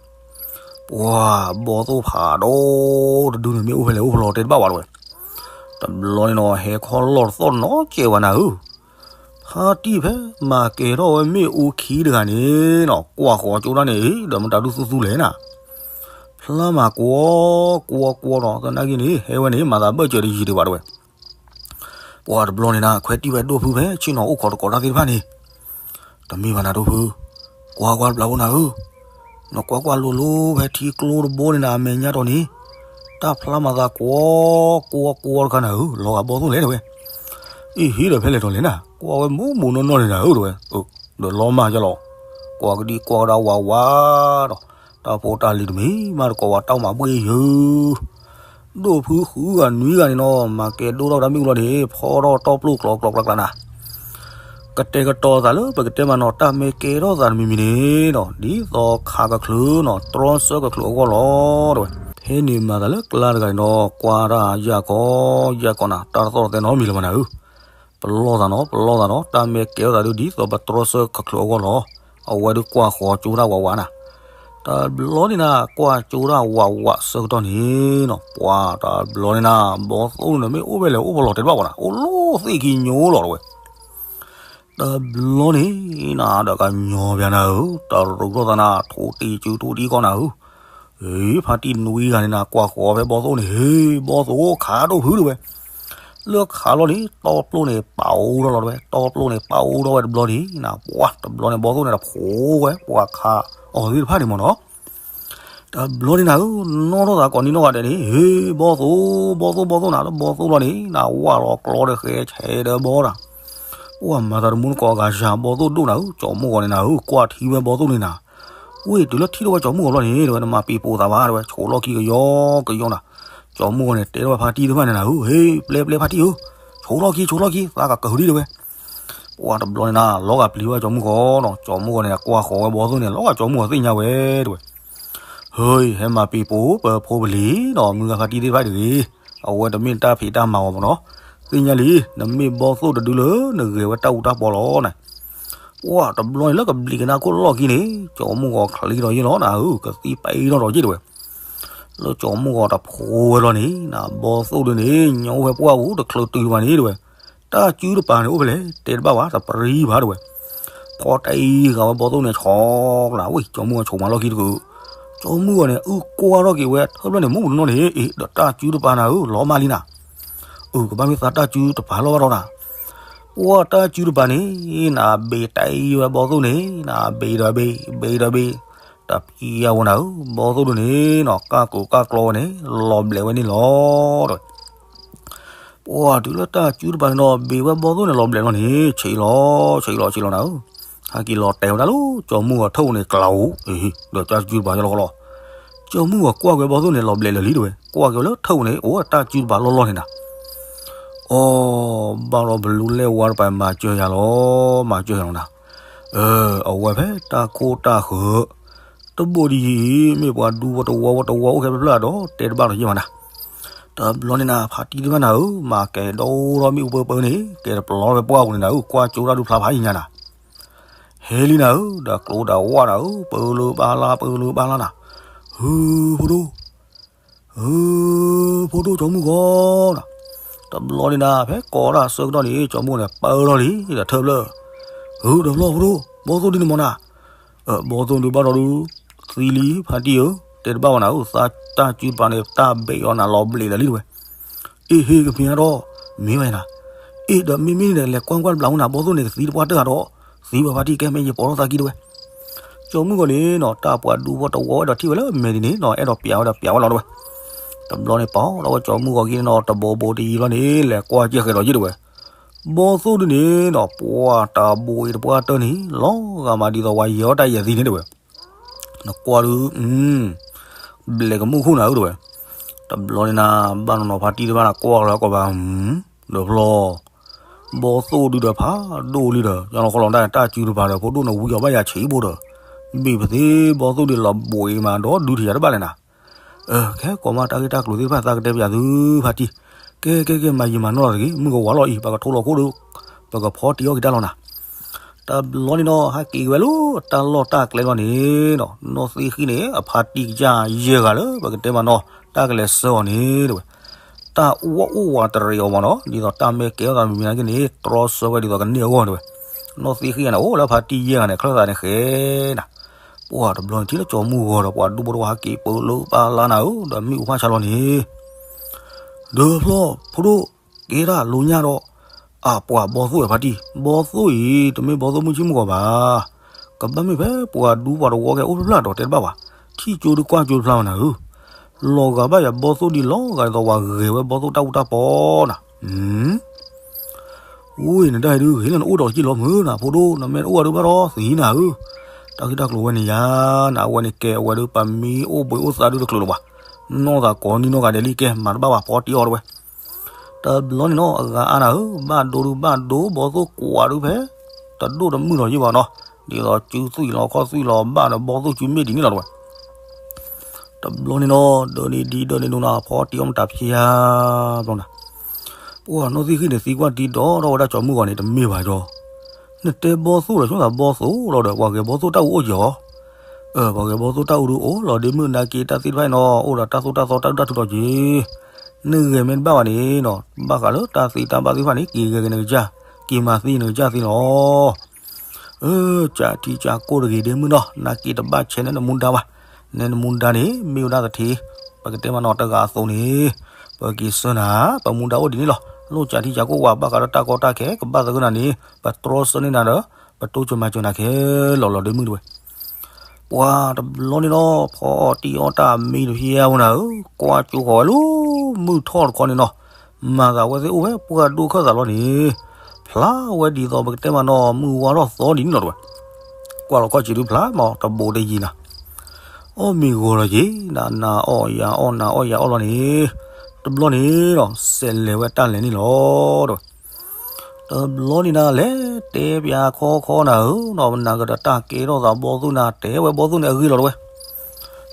ပှၤဘီၣ်သိၣ်ဖးဒိၣ်တဒုန့ၣ် မ့ၣ်အူဖဲလဲၣ်အိၣ်ဖဲလဲၣ်တဲတဘၣ်ဝဲတဲဝဲ. တဘျီန့ၣ်နီၤ ဟဲခီလီၢ်တသီၣ်နီၤစဲးဝဲနၤဧၢ, ဖါတံၢ်ဖဲမၤကဲၤထီၣ်ဝဲမ့ၣ်အူခံတဂၤန့ၣ်နီၤ ကွၢ်ဃီၤကၠိတၢ်န့ၣ် ဒီးမတၤဒုသူသူလဲၣ်နၤ, ဖျါမးကွီကွီကွီနီၤ သနာ်က့န့ၣ် ဟဲဝဲန့ၣ် မၤသးဘၢၣ်စၢၤတယံၤဒံးဘၣ်တဲဝဲ. ပှၤတဘျီန့ၣ်နၤ ခွဲးတံၢ်ဝဲဒိၣ်ဖုဖဲဆ့ၣ်နီၤအိၣ်ခိးတကိးတၢ်သ့ၣ်တဖၣ်န့ၣ်, တမ့ၢ်ဘၣ်နၤဒိၣ်ဖု, ကွၢ်ကွၢ်တဘျီဖိနၤဧၢ, နကွၢ်ကွၢ်လိၤလိၤဖဲထံကျိတဘိန့ၣ်နၤ အမဲာ်ညါတီၤန့ၣ်, တၢ်ဖျါမၤသးကွီကွီကွီတခါနၤဧၢ, လီၤဂာ်ဘီၣ်သိၣ်လဲၣ်တဲဝဲ. အ့ဟ့ဒီးဖဲလဲၣ်တီၤလဲၣ်နၤ ကွၢ်ဝဲမိၢ်မိၢ်နီၢ်နီၢ်န့ၣ်နၤဧၢတဲဝဲ, ဒီးလီၤမၢ်ကလီၤ, ကွၢ်ကဒံကွၢ်ကဒါဝးဝးဒီး, တၢ်ဖိတၢ်လံၤတမံၤမးတကိးဝဲတၢ်မၤဘှ့ၣ်ယုၤ ဒိၣ်ဖုဃုဂၤနွံဂၤန့ၣ်နီၤ မၤကဲၤဒိၣ်ထီၣ်ကဒါမ့ၣ်အူလီၤန့ၣ် ဖီထီၣ်တီၢ်ပျိၢ်ကျီကျီကျါကျါနၤ, ကတဲာ်ကတီၤသးလၢပကတဲမးနီၤ တၢ်မ့ၢ်ကဲထီၣ်သးတမံၤမံၤန့ၣ်နီၤ ဒ်သိးခးကချုးနီၤ တြီဆၢကချုးအဂီၢ်လီၤတဲဝဲ. ဖဲန့ၣ်မၤသးလၢကျါတဂၤန့ၣ်နီၤ ကွၢ်တၢ်ယၢ်ကီယၢ်ကီနၤ တၢ်တသီၣ်တသဲနီတမံၤလၢၤဘၣ်နၤဧၢ, ပလီၢ်သးနီၤ ပလီၢ်သးနီၤ တၢ်မ့ၢ်ကဲထီၣ်သးဒုးဒ်သိးပတြီဆၢကချုးအဂီၢ်လီၤ. အဝဲဒုးကွၢ်ဃီၤကၠိတၢ်ဝးဝးနၤ, တဘျီန့ၣ်နၤ ကွၢ်ကၠိတၢ်ဝးဝးဆၢကတီၢ်န့ၣ်နီၤ ပှၤတဘျီန့ၣ်နၤ ဘီၣ်သိၣ်န့ၣ်မ့ၢ်အိၣ်ဖဲလဲၣ်အိၣ်ဖဲလဲၣ်တဲတဘၣ်ဝဲနၤ အိၣ်လီၤသ့ၣ်ခံညိလီၤတဲဝဲ. တဘျီန့ၣ်နၤ ဒီးကညီဘၣ်နၤဧၢ, တရူးထီၣ်သးနၤ ထိၣ်တံၢ်စုထိၣ်တံၢ်ကီနၤဧၢ, ဖါတံၢ်နွံဂၤန့ၣ်နၤ ကွၢ်ဃီၤဖဲဘီၣ်သိၣ်န့ၣ် ဟ့ ဘီၣ်သိၣ်ခးဒိၣ်ဖုတဲဝဲ. လၢခးလီၤန့ၣ် တီပျိၣ်န့ၣ်ပာ်အိၣ်ထီၣ်လီၤတဲဝဲ, တီပျိၣ်န့ၣ်ပာ်အိၣ်ထီၣ်ဝဲတဘျီန့ၣ်နၤ ပှၤတဘျီန့ၣ် ဘီၣ်သိၣ်န့ၣ်တဖိဝဲ ပှၤခးအီၤသ့ၣ်တဖၣ်န့ၣ်မ့ၢ်နီၤ တဘျီန့ၣ်နၤဧၢ, နီၣ်ထီၣ်သးကိးနံၤနီၢ်ဂၤဒဲးန့ၣ် ဟ့ ဘီၣ်သိၣ် ဘီၣ်သိၣ် ဘီၣ်သိၣ်နၤ လၢဘီၣ်သိၣ်လီၤန့ၣ်နၤ ဝၢ်လီၤကျီဒီးဃဲဆဲးဒီးဘီနၤ, ပှၤမၤသးတမူတကိးဂၤယၤ ဘီၣ်သိၣ်ဒိၣ်နၤဧၢ, ကၠီမုၢ်ဂီၤန့ၣ်နၤဧၢ ကွၢ်ထံဝဲဘီၣ်သိၣ်န့ၣ်နၤ, ဝ့ၢ်တုၤလၢထံၣ်ထီၣ်ဝဲကၠီမုၢ်ဂီၤလီၤန့ၣ်တဲဝဲ နမၤပံၤပိာ်သးဘၣ်တဲဝဲ ဆိးလီၢ်ခံကယီကယီနၤ, ကၠီမုၢ်ဂီၤန့ၣ် တဲထီၣ်ဝဲဖါတံၢ်တဖၣ်န့ၣ်နၤဧၢ, ဟ့ ပျဲပျဲဖါတံၢ်ဧၢ, ဆိးလီၢ်ခံ ဆိးလီၢ်ခံ သးကကဟုဒံးတဲဝဲ ပှၤတဘျီန့ၣ်နၤ လီၤဂာ်ပျံၤဝဲကၠီမုၢ်ဂီၤနီၤ, ကၠီမုၢ်ဂီၤန့ၣ် ကွၢ်ဃီၤဝဲဘီၣ်သိၣ်န့ၣ် လီၤဂာ်ကၠီမုၢ်ဂီၤသ့ၣ်ညါဝဲတဲဝဲ, ဟ့ ဟဲမၤပံၤပိာ်ပဖိပလံၤနီၤ မုၢ်ဂၤဖါတံၢ်သ့ၣ်တဖၣ်တဂ့ၤ, အဝဲတမ့ၢ်တၢ်ဖံးတၢ်မၤအီၤမ့ၢ်နီၤ, သ့ၣ်ညါလံ နမ့ၢ်ဘီၣ်သိၣ်တဒုလၢနဂဲၤဝဲတၢ်အူတၢ်ပီလီၤနၤ, ပှၤတဘျီန့ၣ်လၢကဘျံးကနါခိၣ်လီၢ်ခံန့ၣ် ကၠီမုၢ်ဂီၤချံးထီၣ်ယ့ၢ်လီၤနၤဧၢ, ကသံၣ်ပံးထီၣ်ဒီးယ့ၢ်တဲဝဲ လၢကၠီမုၢ်ဂီၤတဖိဝဲလီၤန့ၣ်နၤ ဘီၣ်သိၣ်ဒုန့ၣ် ညီအိၣ်ဖဲပှၢ်ပူၤတချုးတုၤဘၣ်န့ၣ်တဲဝဲ, တၢ်စုတပၤန့ၣ်အိၣ်ဖဲလဲၣ် တဲတဘၣ်ဘၣ် တပရံဘၣ်တဲဝဲ, ဖီတအံၤဂၤဝဲဘီၣ်သိၣ်န့ၣ်ဆီကလး ဝ့ၢ် ကၠီမုၢ်ဂီၤဆိးမးလီၢ်ခံတကုာ်, ကၠီမုၢ်ဂီၤန့ၣ် အုၣ်ကွၢ်ထီၣ်က့ၤဝဲထၢၣ်ဖျၢၣ်န့ၣ် မုၢ်မုၢ်နီၢ်နီၢ်န့ၣ် အ့ ဒီးတၢ်စုတပၤနၤဧၢ လီၤမၢ်လံနၤ အုၣ် ကဘၣ်မ့ၢ်သးတၢ်စုတပၤလီၤဘၣ်ဒီးနၤ, ပှၤတၢ်စုတပၤန့ၣ် နဘ့ၣ်တအံၤဝဲဘီၣ်သိၣ်န့ၣ် နဘ့ၣ်ဒီးဘ့ၣ် ဘ့ၣ်ဒီးဘ့ၣ်, တပျံၤအဝဲနၤဧၢ, ဘီၣ်သိၣ်ဒုန့ၣ်နီၤ ကၢ်ကိၢ်ကၢ်ကျီဝဲန့ၣ် လီၤဘျဲးဝဲန့ၣ်လီၤတဲဝဲ ပှၤတုၤလၢတၢ်စုတပၤန့ၣ်ဒီး ဘ့ၣ်ဝဲဘီၣ်သိၣ်န့ၣ်လီၤဘျဲးလီၤန့ၣ် ဆံးလီၤ ဆံးလီၤ ဆံးလီၤနၤဧၢ, ဟဲက့ၤလီၤတဲာ်ဝဲဒၣ်လၢ ကၠီမုၢ်ဂီၤထၢၣ်ပူၤန့ၣ် ကျးဧိၤ, ဒီးတၢ်စုတပၤလီၤလီၤ, ကၠီမုၢ်ဂီၤကွၢ်က့ၤဘီၣ်သိၣ်န့ၣ် လီၤဘျဲးလၢာ်လံတဲဝဲ, ကွၢ်က့ၤဝဲလၢထၢၣ်ပူၤန့ၣ် အိၣ်တၢ်စုတပၤလီၢ်လီၢ်န့ၣ်နၤ အီ, ဘၣ်ဒီးပလူလဲၣ်ဝါတပၤမၤစၢၤယၤလီၤ, မၤစၢၤယၤလီၤနၤ, အဝဲဖဲတၢ်ခိၣ်တၢ်ဃၢၤ, တဘိးဒ်အံၤ မ့ၢ်ပှၤဒူဖိတဝီဖိတဝီအိၣ်ခဲဖျၢၣ်ဖျၢၣ်ဒီး တဲတဘၣ်လီၤယ့ၢ်မးနၤ, တဘျီန့ၣ်နၤ ဖါတံၢ်တဖၣ်နၤဧၢ, မၤကဲၤဒိၣ်ထီၣ်မ့ၣ်အူပၢပၢန့ၣ် ကဲၤတပျီဖဲပှၢ်ပူၤန့ၣ်နၤဧၢ, ကွၢ်ကၠိတၢ်ဒုးဖျါဖးယံၤညါနၤ ဟဲလံနၤဧၢ, ဒီးကျိဒီးဝၣ်နၤဧၢ, ပၢလၢဘၣ်လါ ပၢလၢဘၣ်လါနၤ, ဟု ဖိဒိၣ်, ဟု ဖိဒိၣ်ကၠီမုၢ်ဂီၤနၤ, တဘျီန့ၣ်နၤ ဖဲကိးတၢ်ဆၢကတီၢ်န့ၣ် ကၠီမုၢ်ဂီၤန့ၣ် ပၢထီၣ်လံ ဒီးထၢၣ်ဖျၢၣ်, ဟု ဒီးဖျီၣ်ဖိဒိၣ်, ဘီၣ်သိၣ်ဒုန့ၣ်မ့ၢ်နၤ, ဘီၣ်သိၣ်ဒုဘၣ်ဒီးဒုး, သံလံ ဖါတံၢ်ဧၢ, တဲတဘၣ်ဝဲနၤဧၢ, တၢ်စုတပၤန့ၣ် တၢ်ဘ့ၣ်အီၤနၤလီၤဘျဲးလၢာ်လံတဲဝဲ အ့ဟ့ၣ်ကဖံးအါထီၣ်, မ့ၢ်ဝဲနၤ, အ့ဒီးမ့မ့ၢ်န့ၣ် လဲၤကွၢ်ကွၢ်တဘျီဝဲနၤ, ဘီၣ်သိၣ်န့ၣ်ကသံတပှၢ်တၢၢ်ဧါဒီး, သံဝဲဖါတံၢ်ကဲမ့ၢ်ယပိာ်ထီၣ်သးကံတဲဝဲ, ကၠီမုၢ်ဂီၤန့ၣ်နီၤ တၢ်ပှၤဒူဖိတဝီဝဲဒီးထံၣ်ဝဲလၢမဲာ်ဒ်န့ၣ်နီၤ အဲၣ်ဒိးပျးဝဲဒီးပျးဝဲလီၤတဲဝဲ, တဘျီန့ၣ်ပာ်လီၤဝဲကၠီမုၢ်ဂီၤက့ၤန့ၣ်နီၤ တဘိးဘိးတယံၤလီၤန့ၣ် လဲၤကွၢ်ကဲဃဲၤဒီးယ့ၢ်တဲဝဲ, ဘီၣ်သိၣ်ဒုန့ၣ်နီၤ ပှၤတဘိးအံၤတပှၢ်တၢၢ်န့ၣ် လီၤဂာ်မးဒ်သိးဝဲယဲၤအီၣ်တၢ်ယဲၤသံန့ၣ်တဲဝဲ နကွၢ်ဒုး, ဘျဲးကမူၣ်ခိၣ်နၤဧၢတဲဝဲ, တဘျီန့ၣ်နၤ ဘၣ်နီၤနီၤဖါတံၢ်တဖၣ်နၤကွၢ်လီၤကိးဘၣ်, ဒီးဖျီၣ်, ဘီၣ်သိၣ်ဒုဒီးဖးဒိၣ်လံဒီး ယလီၤခီလီၤတၢ်တၢ်စုတပၤဒီး ဖိဒိၣ်န့ၣ်ဝံအီၤဘၣ်ယၤဆံးဘိဒီး, ဘ့ၣ်ပသ့ဘီၣ်သိၣ်ဒုလီၤဘှံးမးဒီးဒုးထံၣ်ယၤတဘၣ်လဲၣ်နၤ ခဲကိးမးတၢ်ဂ့ၢ်တၢ်ကျိၤသ့ၣ်တဖၣ်သးကတဲပယၤသုဖါတံၢ်, ခဲ ကဲကဲကဲ မၤယံာ်မၤနီၢ်လီၤတဂ့ၤ, မုၢ်ကဝၤလီၤအံၤ ပကထိလီၤခိၣ်ဒီး ပကဖီတံၢ်အီၣ်က့ၤတၢ်လီၤနၤ. တဘျီန့ၣ်နီၤ ဟဲက့ၤဝဲလၢတၢ်လီၢ်တၢ်ကျဲလီၤန့ၣ်နီၤ, နီၢ်သံဃံန့ၣ် အဖါတံၢ်ကစၢ်ယဲၢ်ဂၤလၢ ပကတဲမးနီၤ တၢ်ကလဲၤဆှၢအီၤန့ၣ်တဲဝဲ, တၢ်အိၣ်အိၣ်ဝးတရံးအီၤမးနီၤ, ဒ်သိးတၢ်မ့ၢ်ကဲထီၣ်သးမံၤမံၤနာ်က့န့ၣ် တြီဆှၢဝဲဒ်သိးကန့ၢ်အဂီၢ်တဲဝဲ. နီၢ်သံဃံန့ၣ် အိၣ်လၢဖါတံၢ်ယဲၢ်ဂၤန့ၣ် ချၢၣ်သးန့ၣ်ဃဲနၤ. ပှၤတဘျီန့ၣ်ထံၣ်လၢကၠီမုၢ်ဂီၤဒီး ပှၤဒူဖိတဝီဟဲက့ၤပၢလၢပၢ်လါနၤဧၢ, ဒီးမ့ၣ်အူဖးဆါလီၤန့ၣ် ဒီးဖျီၣ်ဖိဒိၣ်ကဲတၢ်လိညၣ်ဒီး အပှၤဘီသိၣ်ဝဲဖါတံၢ်, ဘီသိၣ်အံၤ တမ့ၢ်ဘီသိၣ်မုၢ်ဆ့ၣ်မုၢ်ဂီၤဘၣ်. ကဘၣ်မ့ၢ်ဖဲပှၤဒူပှၤတဝီကဲအိၣ်ဖျၢၣ်ဖျၢၣ်ဒီးတဲတဘၣ်ဘၣ်, ထံၣ်ကၠိဒုးကွၢ်ကၠိတဖျါဝဲနၤဧၢ. လီၤဂာ်ဘၣ်ယၤဘီသိၣ်ဒ်လီၤဂာ်ဒ်သိးပှၤဂဲၤဝဲဘီသိၣ်တၢ်အူတၢ်ပီနၤ. ဝံၤနတၢ်အံၤဒုး ဂ့ၤလၢနအိၣ်ဒီးက့ၤလီၤမုၢ်နၤဖိဒိၣ်, နမ့ၢ်တအိၣ်ဝဲဒုးဘၣ်ဒီးသံနၤဧၢ. တၢ်ဂ့ၢ်တၢ်ကျိၤဝဲန့ၣ်ယါနၤ, အဝဲန့ၣ်ကဲအဝဲဒုး ပမံအိၣ်ဘှံးအိၣ်သါဒုးတချုးလၢၤဘၣ်. နီၢ်သးကိးနံၣ်နီၢ်ဂၤဒဲးလံကဲ မၤတဘၣ်ဘၣ် ဖီတံၢ်အီၣ်တဝဲ. တဘျီန့ၣ်နီၤ အဂၤအါနၤဧၢ, ဘၣ်ဒိဒုးဘၣ်ဒိ ဘီသိၣ်ကွၢ်ဒုးဖဲ တဒိၣ်တမုၢ်လီၤယံၢ်ဘၣ်နီၤ, ဒ်သိးစုသွံၣ်လီၤခီၣ်သွံၣ်လီၤဘၣ်ဒီး ဘီသိၣ်စုမ့ၢ်ဒ်န့ၣ်လီၤတဝဲ. တဘျီန့ၣ်နီၤ ဒၢးန့ၣ်ဒ်ဒၢးန့ၣ်ဒိနၤ ဖီတံၢ်အီၣ်မတၤဖျါဘျီနၤ. ပှၤနီၢ်သံဃံန့ၣ် သံကွၢ်တံၢ်ဒီးထီၣ်ဝဲဒၣ်ကၠီမုၢ်ဂီၤန့ၣ် တမ့ၢ်ဘၣ်ဒီး နတဲဘီသိၣ်ဒီး ဆိသးဘီသိၣ်လီၤဒီး ပှၤဂဲၤဘီသိၣ်တၢ်အူအိၣ်က့ၤအီၤ. ပှၤဂဲၤဘီသိၣ်တၢ်အူဒုးအိၣ်လီၤဒ့မုၣ်နာ်က့ တၢ်သ့ၣ်တဖၣ်အံၤနီၤ အိၣ်ဒီးတၢ်သိၣ်တၢ်သီတၢ်ဒုၣ်တၢ်ထုးထီၣ်က့ၤ. နဂဲၤမ့ၢ်တဘၣ်ဘၣ်န့ၣ်နီၤ ဘၣ်ဃးလၢတၢ်သ့တၢ်ဘၣ်သ့ၣ်တဖၣ်န့ၣ် က့ၤဂဲၤက့ၤနကစၢ်, က့ၤမၤသံနကစၢ်သ့လီၤ. အၢ ကးထံကးကိၢ်တဂ့ၤဒ့မုၣ်နီၤ နာ်က့တဘၣ်ဆဲးနဲနမူဒါဘၣ်, နဲနမူဒါန့ၣ် မ့ၢ်ဝဲဒၣ်သထ့, ပကတဲမးနီၤတဂၤအသိးန့ၣ် ပက့ၤဆှၢနၤ, ပမူဒါအိၣ်ဒ်န့ၣ်လီၤ. လိၣ်ကးထံကးကိၢ်ဝဲ ဘၣ်ဃးဒီးတၢ်ကီတၢ်ခဲ ကဘၣ်သဂၢၢ်နၤန့ၣ် ပတြီဆၢန့ၢ်နၤဒီး ပတိစၢၤမၤစၢၤနၤခဲလီၤလီၤဒ့မုၣ်တဝဲ. ပှၤတဘျီန့ၣ်နီၤ ဖီအီၣ်တံၢ်အီၣ်တၢ်မံတဖျါဝဲနၤဧၢ, ကွၢ်ကၠိဃီၤဝဲလၢ မုၢ်ထီၣ်တခီန့ၣ်နီၤ မၤသးဝဲသ့ၣ်အိၣ်ဖဲပှၢ်ဒိၣ်ခၢၣ်သးလီၤန့ၣ် ဖျါဝဲဒ်သိးပကတဲမးနီၤ မုၢ်ဝါထီၣ်သီဒ်န့ၣ်လီၤတဝဲ. ကွၢ်လီၤခီၣ်ဆံးဒုးဖျါမး တဘိးတယံၤနၤ, အီၣ်မ့ၤဂီၤလီၤက့ၤ နၤနၤအီၣ်ယၤအီၣ်နၤအီၣ်ယၤအီၣ်လီၤန့ၣ်, တဘျီန့ၣ်နီၤ စဲးလဲၤဝဲတၢ်လဲၤန့ၣ်လီၤတဝဲ. တဘျီန့ၣ်နၤ လဲၤတဲပၠးခီခီနၤဧၢ, နီၢ်ပနၢ်ကဒီးတၢ်ကဲထီၣ်သးဘီသိၣ်နၤ တဲဝဲဘီသိၣ်န့ၣ်အဂ့ၢ်လီၤတဝဲ.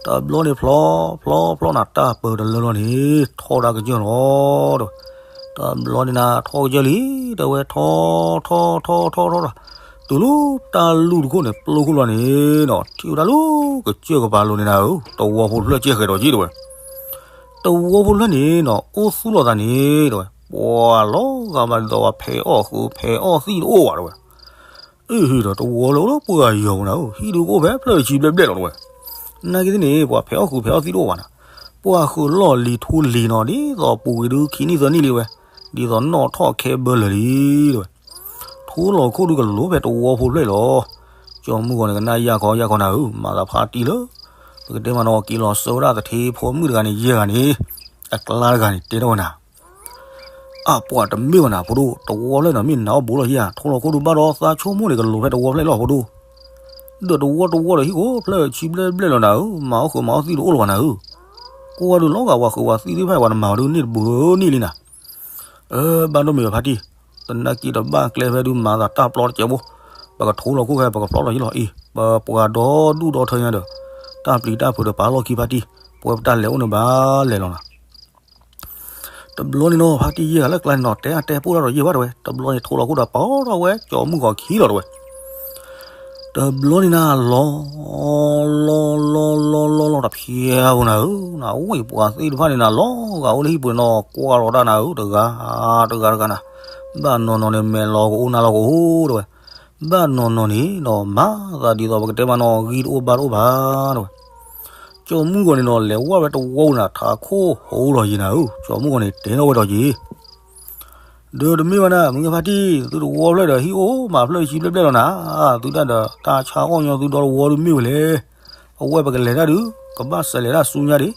တဘျီန့ၣ်ဖျီဖျီဖျီနၤ တၢ်ပၢၤတလၢလီၤန့ၣ် ထီၣ်ဒၣ်ကစၢၢ်လီၤတဝဲ. တဘျီန့ၣ်နၤ ထီၣ်ကစၢၢ်လံ တဲဝဲထီထီထီထီထီထီ တုၤလၢတၢ်လူၢ်တခိၣ်န့ၣ် ပျိခိၣ်လီၤန့ၣ်နီၤ ထံၣ်ဝဲဒၣ်လၢကစၢၢ်ကပၤလိၤန့ၣ်နၤဧၢ, တဝီဖိတဖျၢၣ်ကဲဃဲးဒီးက့တဝဲ. တဝီဖိတဖျၢၣ်န့ၣ်နီၤ အိၣ်သူၣ်လီၤသးန့ၣ်တဝဲ ပှၤလီၤဂာ်ဘၣ်ဒ်သိးပှၤဖဲးအီၣ်ဃုာ်ဖဲးအီၣ်သံၣ်တအိၣ်ဘၣ်တဝဲ. အ့ၣ်ဟ့ၣ်ဒီးတဝီလၢအိၣ်လၢပှၢ်ယီၤပူၤနၤဧၢ, ဟံၣ်ဒုးကအိၣ်ဖဲဖျၢၣ်တဆံဘျဲၣ်ဘျဲၣ်လီၤတဝဲ. နာ်က့သ့ၣ်န့ၣ် ပှၤဖဲးအီၣ်ဃုာ်ဖဲးအီၣ်သံၣ်တအိၣ်ဘၣ်နၤ, ပှၤဃုာ်လီၢ်လံၤထူလံၤနီၤ ဒ်သိးပူၤကွံာ်ဒုးခံနံၣ်သၢနံၣ်လံဝဲ, ဒ်သိးနီၣ်ထီၣ်ခဲဘၢလၢာ်လံတဝဲ. ထူလီၤခိၣ်ဒုးကလိၤဖဲတဝီဖိတဖျၢၣ်အံၤလီၤ. ကၠီမုၢ်ဂီၤန့ၣ် ကနၣ်ယၢ်ခီယၢ်ခီနၤဧၢ, မၤသးဖါတံၢ်လၢ ပကတဲမးနီၤ က့ၤလီၤဆှၢဝဲဒၣ်သထ့ဖိမုၣ်တဂၤန့ၣ် ယဲၢ်ဂၤန့ၣ် အကျါတဂၤန့ၣ် တဲထီၣ်ဝဲနၤ အပှၤတမ့ၢ်ဘၣ်နၤ ဖိဒိၣ်, တဝီဖျၢၣ်န့ၣ် မ့ၢ်နၤအီၣ်ဘူးလီၤယဲၢ်, ထူလီၤခိၣ်ဒုးဘၣ်ဒီးသးဆိကမိၣ်န့ၣ် ကလိၤဖဲတဝီဖျၢၣ်လီၤဖိဒိၣ်. ဒီးတဝီတဝီဒီးဟံၣ်ကိးဖျၢၣ်ဆံဘျဲၣ်ဘျဲၣ်လီၤနၤဧၢ, မၤအီၣ်ဃုာ်မၤအီၣ်သံၣ်တအိၣ်လၢၤဘၣ်နၤဧၢ. ကွၢ်ဒုးလီၤဂာ်ပှၤဃုာ်ပှၤသံၣ်သ့ၣ်တဖၣ် ပှၤတမၤဒုးန့ၢ်တဘူးန့ၢ်လံနၤ. အၢ ဘၣ်ဒိၣ်မ့ၢ်ဝဲဖါတံၢ်, တနာ်က့တဘၣ်ကျဲဖဲဒုးမၤသးတၢ်ပျီတစဲးဘိ, ပကထိလီၤခိၣ်ခဲ ပကဖျီလီၤယံလီၤအံၤ, ပပှၤဒီဒူၣ်ဒီထၢညါဒီး တၢ်ပျံၤတၢ်ဖုးဒီးပာ်လီၢ်ခံဖါတံၢ်, ပဝဲပတၢ်လဲၤအိၣ်န့ၣ်ဘၣ်လဲၤလီၤနၤ. တဘျီန့ၣ်နီၤ ဖါတံၢ်ယဲၢ်ဂၤလၢကျါန့ၣ်နီၤ တဲအတဲပိၢ်တၢ်ဒီးယဲၢ်ဘၣ်တဝဲ, တဘျီန့ၣ်ထိလီၤခိၣ်ဒီး ပာ်ထီၣ်ဝဲကၠီမုၢ်ဂီၤခံလီၤတဝဲ. တဘျီန့ၣ်နၤ လီၤ လီၤ လီၤ လီၤ လီၤ လီၤ တဖျါဖိနၤဧၢ, နဝံၢ်ပှၤသ့ၣ်တဖၣ်န့ၣ်နၤ လီၤဂာ်အိၣ်လၢဟံၣ်ပူၤန့ၣ်နီၤ ကွၢ်လီၤတၢ်နၤဧၢ တဂၤ တဂၤ တဂၤနၤ, ဘၣ်နီၤနီၤန့ၣ် မဲာ်လီၤကအိၣ်နါလီၤကအိၣ်တဝဲ, ဘၣ်နီၤနီၤန့ၣ်နီၤ မၤသးဒ်သိးပကတဲမးနီၤ ဂံၢ်တအိၣ်ဘါတအိၣ်ဘၣ်တဝဲ. ကၠီမုၢ်ဂီၤန့ၣ်နီၤ လဲၤဝဲတဝီနၤ ထးခိၣ်ဟိလီၤယံၤနၤဧၢ, ကၠီမုၢ်ဂီၤန့ၣ် တဲထီၣ်ဝဲဒီးယံၤ ဒီးတမ့ၢ်ဘၣ်နၤ မုၢ်ဂၤဖါတံၢ် သုတဝီဖျၢၣ်ဒီး ဟံၣ်အိၣ်မးဖျၢၣ်တဆံဘျဲၣ်ဘျဲၣ်လီၤနၤ, သုတၢ်ဒီး တၢ်ဆါအီၣ်ညီသုဒီတဝီဒုးမ့ၢ်ဝဲလဲၣ်. အဝဲပကလဲၤတၢ်ဒုး ကဘၣ်စးလဲၤတၢ်ဆူညါဒံး,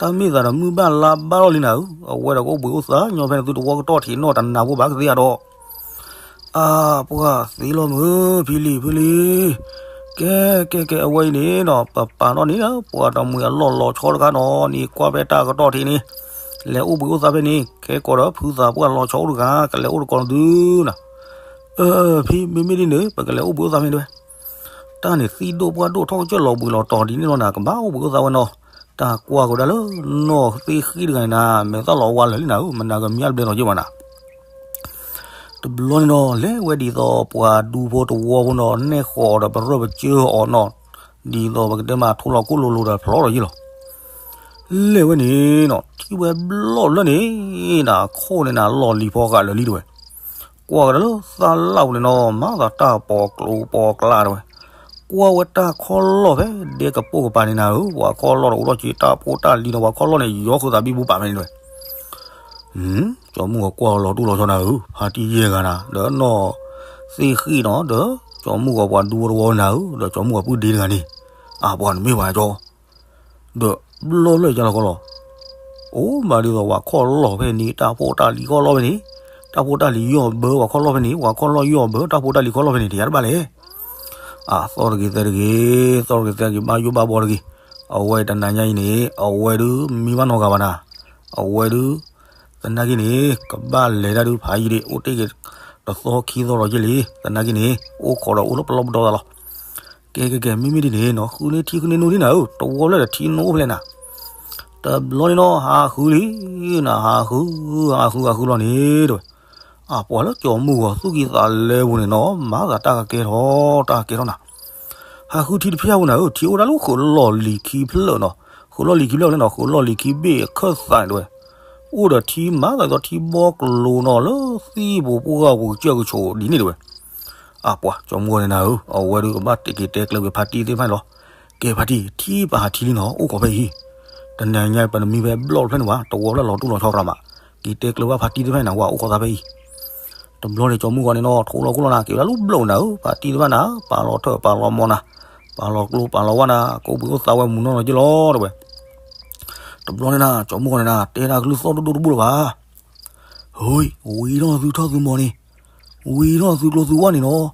တၢ်မ့ၢ်သးဒီးမုၢ်ဘၣ်လါဘၣ်လီၤလံနၤဧၢ, အဝဲဒီးကအိၣ်ဘှံးအိၣ်သါညီဖဲန့ၣ် သုတဝီကတီၢ်ထံးနီၢ်တနၤဖိဘၣ်ကသ့အဒီး အါ ပှၤသ့လီၤမုၢ် ဖံလံၤဖုလံၤ, ကဲ ကဲ ကဲ အဝဲအံၤန့ၣ်နီၤ ပပာ်ထီၣ်န့ၣ် ပှၤတမှံၤအလီၢ်လီၤဆီတဂၤနီၤ န့ၣ်ကွၢ်ဖဲတၢ်ကတီၢ်ထံးန့ၣ်, လဲၤအိၣ်ဘှံးအိၣ်သါဖဲန့ၣ် ခဲကီးဒီးဖုသးပှၢ်လီၤဆီအိၣ်တဂၤ ကလဲၤအိၣ်တကီးန့ၣ်သုနၤ. အၢ ဖံ မ့မ့ၢ်ဒ်န့ၣ် ပကလဲၤအိၣ်ဘှံးအိၣ်သါဖဲန့ၣ်ဝဲ တၢ်န့ၣ်သံၣ်ဒိၣ်ပှၢ်ဒိၣ်ထီၣ်ကစၢၢ်လီၤဘှံးလီၤတီၤဒ်န့ၣ်လီၤနၤ ကဘၣ်အိၣ်ဘှံးအိၣ်သါဝဲနီၤ. တၢ်ကွၢ်ကဒါလၢ နီၢ်သ့ၣ်ဃံၣ်တဂၤန့ၣ်နၤ မဲာ်သၣ်လီၤဝါလၢာ်လံနၤဧၢ, မနၤကမံအါတဘျဲၣ်လီၤက့ဘၣ်နၤ. တဘျီန့ၣ်နီၤ လဲၤဝဲဒ်သိးပှၤဒူဖိတဝီဖိနီၤ နဲၣ်ဃီၤဒီးပရၢၢ်ပစၢအီၤနီၤ, ဒ်သိးပကတဲမးထိလီၤကိၣ်လိၤလိၤဒီးဖျီထီၣ်ယ့ၢ်လီၤ. လဲၤဝဲန့ၣ်နီၤ ထံၣ်ဝဲဘျီၣ်လၢန့ၣ် နၤခိၣ်န့ၣ်နၤလီၢ်လံၤဖီဃာ်လၢာ်လံတဲဝဲ. ကွၢ်ကဒါလၢသးလၢ်ပူၤန့ၣ်နီၤ မၤသးတၢ်ပီၤကျိၤပီၤကျါတဲဝဲ. ကွၢ်ဝဲတၢ်ခီၣ်လီၢ်ဖဲဒဲကပိာ်ကပၤန့ၣ်နၤဧၢ, ပှၤခီၣ်လီၢ်ဒီးအိၣ်ထီၣ်က့ၤတၢ်ဖိတၢ်လံၤနီၤ, ပှၤခီၣ်လီၢ်န့ၣ် ယီၤဃုာ်သးဘံဘူပာ်ဖဲန့ၣ်တဲဝဲ. ကၠီမုၢ်ဂီၤကွၢ်လီၤတူၢ်လီၤဆီနၤဧၢ, ဖါတံၢ်ယဲၢ်ဂၤနၤ ဒီးနီၢ်သ့ၣ်ဃံၣ်နီၤ ဒီးကၠီမုၢ်ဂီၤပှၤဒူဖိတဝီနၤဧၢ, ဒီးကၠီမုၢ်ဂီၤပုၢ်ဒ့တဂၤန့ၣ်, အပှၤနမ့ၢ်ပှၤကၠီ ဒီးဘျီၣ်လၢယါလီၤခီလီၤ. အိၣ်မးဒ်သိးပှၤခီၣ်လီၢ်ဖဲန့ၣ် တၢ်ဖိတၢ်လံၤခီၣ်လီၢ်ဖဲန့ၣ်, တၢ်ဖိတၢ်လံၤယီၢ်ဘၢပှၤခီၣ်လီၢ်ဖဲန့ၣ်, ပှၤခီၣ်လီၢ်ယီၢ်ဘၢတၢ်ဖိတၢ်လံၤခီၣ်လီၢ်ဖဲန့ၣ် တယၤတဘၣ်လဲၣ်. အသီၣ်တဂ့ၤသဲတဂ့ၤ, သီၣ်တဂ့ၤသဲတဂ့ၤ ဘၣ်ယိၣ်ဘၣ်ဘီတဂ့ၤ, အဝဲတနၤညါအံၤန့ၣ် အဝဲဒုးမံဘၣ်နီတဂၤဘၣ်နၤ, အဝဲဒုး သနာ်က့န့ၣ် ကဘၣ်လဲၤတၢ်ဒုးဖးယံၤဒံး အိၣ်တ့ၢ်က့ၤတသီခံသီလီၤက့လံ, သနာ်က့န့ၣ် အိၣ်ခိးဒီးအိၣ်လၢပလီၢ်ပဒီသးလီၤ. ကဲကဲကဲ မ့မ့ၢ်ဒ်န့ၣ်နီၤ ဃုန့ၢ်ထံဃုန့ၢ်နိဒ်နၤဧၢ, တဝီဖျၢၣ်ဒီးထံနိဖျဲၣ်နၤ. တဘျီန့ၣ်နီၤ ဟးဃုလံနၤ, ဟးဃု ဟးဃုဟးဃုလီၤန့ၣ်တဲဝဲ. အပှၤလၢကၠီမုၢ်ဂီၤသူၣ်ကံၢ်သးလဲပူၤန့ၣ်နီၤ မၤသးတၢ်ကကဲထီၣ် တၢ်ကကဲထီၣ်နၤ. ဟးဃုထံတဖျၢၣ်ပူၤနၤဧၢ, ထံအိၣ်ဒၣ်လၢဃုာ်လီၢ်လံၤခံဖျၢၣ်နီၤ, ဃုာ်လီၢ်လံၤခံဖျၢၣ်လၢနီၤ ဃုာ်လီၢ်လံၤခံဘ့ၣ်အခၢၣ်သးန့ၣ်တဲဝဲ. အိၣ်ဒီးထံမၤသးဒ်သိးထံဘီကျိၤနီၤ လၢသံၣ်ပူၤပှၢ်ပူၤကစၢၢ်ကဆိးဒ်န့ၣ်တဲဝဲ. အပှၤကၠီမုၢ်ဂီၤန့ၣ်နၤဧၢ, အဝဲဒုးကဘၣ်တဲက့ၤတဲကျၢၤက့ၤဖါတံၢ်သ့ၣ်တဖၣ်န့ၣ်လီၤ. ကဲဖါတံၢ် ထံပဟးထံလံနီၤ အိၣ်ခိးဖဲအံၤ, တနၤညါပနမံဖဲဘျီၣ်တဖျၢၣ်န့ၣ်ဘၣ်, တဝီဖျၢၣ်လီၤတူၢ်လီၤဆီသရၣ်မး, က့ၤတဲကျၢၤဘၣ်ဖါတံၢ်သ့ၣ်တဖၣ်န့ၣ် ဝဲအိၣ်ခိးသးဖဲအံၤ. တဘျီန့ၣ် ကၠီမုၢ်ဂီၤန့ၣ်နီၤ ထိလီၤကိၣ်လီၤနၤ က့ၤဝဲဒၣ်လၢဘျီၣ်နၤဧၢ, ဖါတံၢ်သ့ၣ်တဖၣ်နၤ ပာ်လီၤထၢၣ်ပာ်လီၤမီနၤ, ပာ်လီၤကျိပာ်လီၤဝါနၤ ကအိၣ်ဘှံးအိၣ်သါဝဲမုၢ်နီၢ်နီၢ်က့လီၤတဲဝဲ. တဘျီန့ၣ်နၤ ကၠီမုၢ်ဂီၤန့ၣ်နၤ တဲဒၣ်ကလုၢ်သီၣ်ဒိၣ်ဒိၣ်တဘိလၢၤဘၣ်. ဟူး, ဝံၤထီၣ်သုထီၣ်သုမီၤန့ၣ်, ဝံၤထီၣ်သုကျိသုဝါန့ၣ်နီၤ,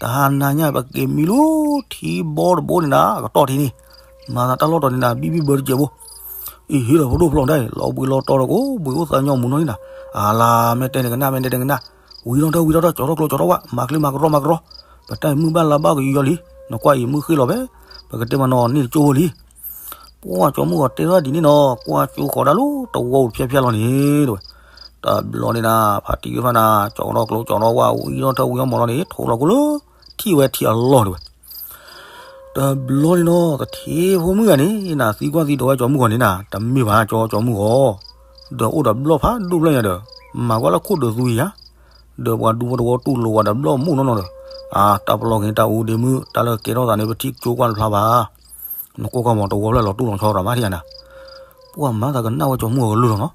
တဟါနၤညါပက့ၤမံလၢထံဘီတဘိန့ၣ်နၤ အကတီၢ်ထံန့ၣ်, မၤသးတၢ်လီၢ်တီၤန့ၣ်နၤ ဘံၣ်ဘံၣ်ဘၢတစဲးဖိ, အံၤဟ့ၣ်ဒီးဖိဒိၣ်ဖျီၣ်ဒၣ်အံၤ လီၤဘှံးလီၤတီၤဒီးကအိၣ်ဘှံးအိၣ်သါညီမုၢ်နီၢ်န့ၣ်နၤ, အလၤ မ့ၢ်တဲန့ၣ်ကနၣ် မ့ၢ်တဲန့ၣ်ကနၣ်, ဝံၤထီၣ်ထီၣ်ဝံၤထီၣ်ထီၣ် ကၠီထီၣ်ကျိကၠီထီၣ်ဝါ မၤချ့မၤကရီမၤကရီ, ပတၢ်အံၤမုၢ်ဘၣ်လါဘၣ်ကယီယီလံ, နကွၢ်အံၤမုၢ်ဃ့လီၤဖဲ, ပကတဲမးနီၤန့ၣ်တကၠိဖိလံ ပှၢ်ကၠီမုၢ်ဂီၤတဲထီၣ်ဒ်န့ၣ်နီၤ ကွၢ်ကၠိဃီၤဒၣ်လၢတဝီပူၤတဖျၢၣ်ဖျၢၣ်လီၤန့ၣ်တဲဝဲ. တဘျီန့ၣ်နၤ ဖါတံၢ်သ့ၣ်တဖၣ်နၤ ကၠီထီၣ်ကျိကၠီထီၣ်ဝါ ဝံၤထီၣ်ထီၣ်ဝံၤထီၣ်မီၤလီၤန့ၣ် ထိလီၤကိၣ်လၢ ထံၣ်ဝဲထံအလီၢ်တဲဝဲ. တဘျီန့ၣ်နီၤ သထ့ဖိမုၣ်ဂၤန့ၣ်နၤ သံကွၢ်သံဒိးဝဲကၠီမုၢ်ဂီၤန့ၣ်နၤ တမ့ၢ်ဘၣ်ကၠီ ကၠီမုၢ်ဂီၤ, ဒီးအိၣ်ဒီးဘျီၣ်ဖးဒိၣ်ဖျၢၣ်ညါဒီး မၤကွၢ်လၢခိၣ်ဒၢးသူယၤ, ဒီးပှၤဒူဖိတဝီတူၢ်လိာ်ဝဲဒီးဘျီၣ်မုၣ်နီၢ်နီၢ်ဒီး, အါ တၢ်ပလီၢ်က့ၤတၢ်အူဒ့မုၣ် တၢ်လၢကဲထီၣ်သးန့ၣ် ပထံၣ်ကၠိကွၢ်တဖျါဘၣ်. နကွၢ်ကွၢ်မး တဝီဖျၢၣ်လီၤတူၢ်လီၤဆီသရၣ်မးထံၣ်ယၤနၤ, ပှၢ်မၤသးကနၣ်ဝဲကၠီမုၢ်ဂီၤကလုၢ်လီၤနီၤ,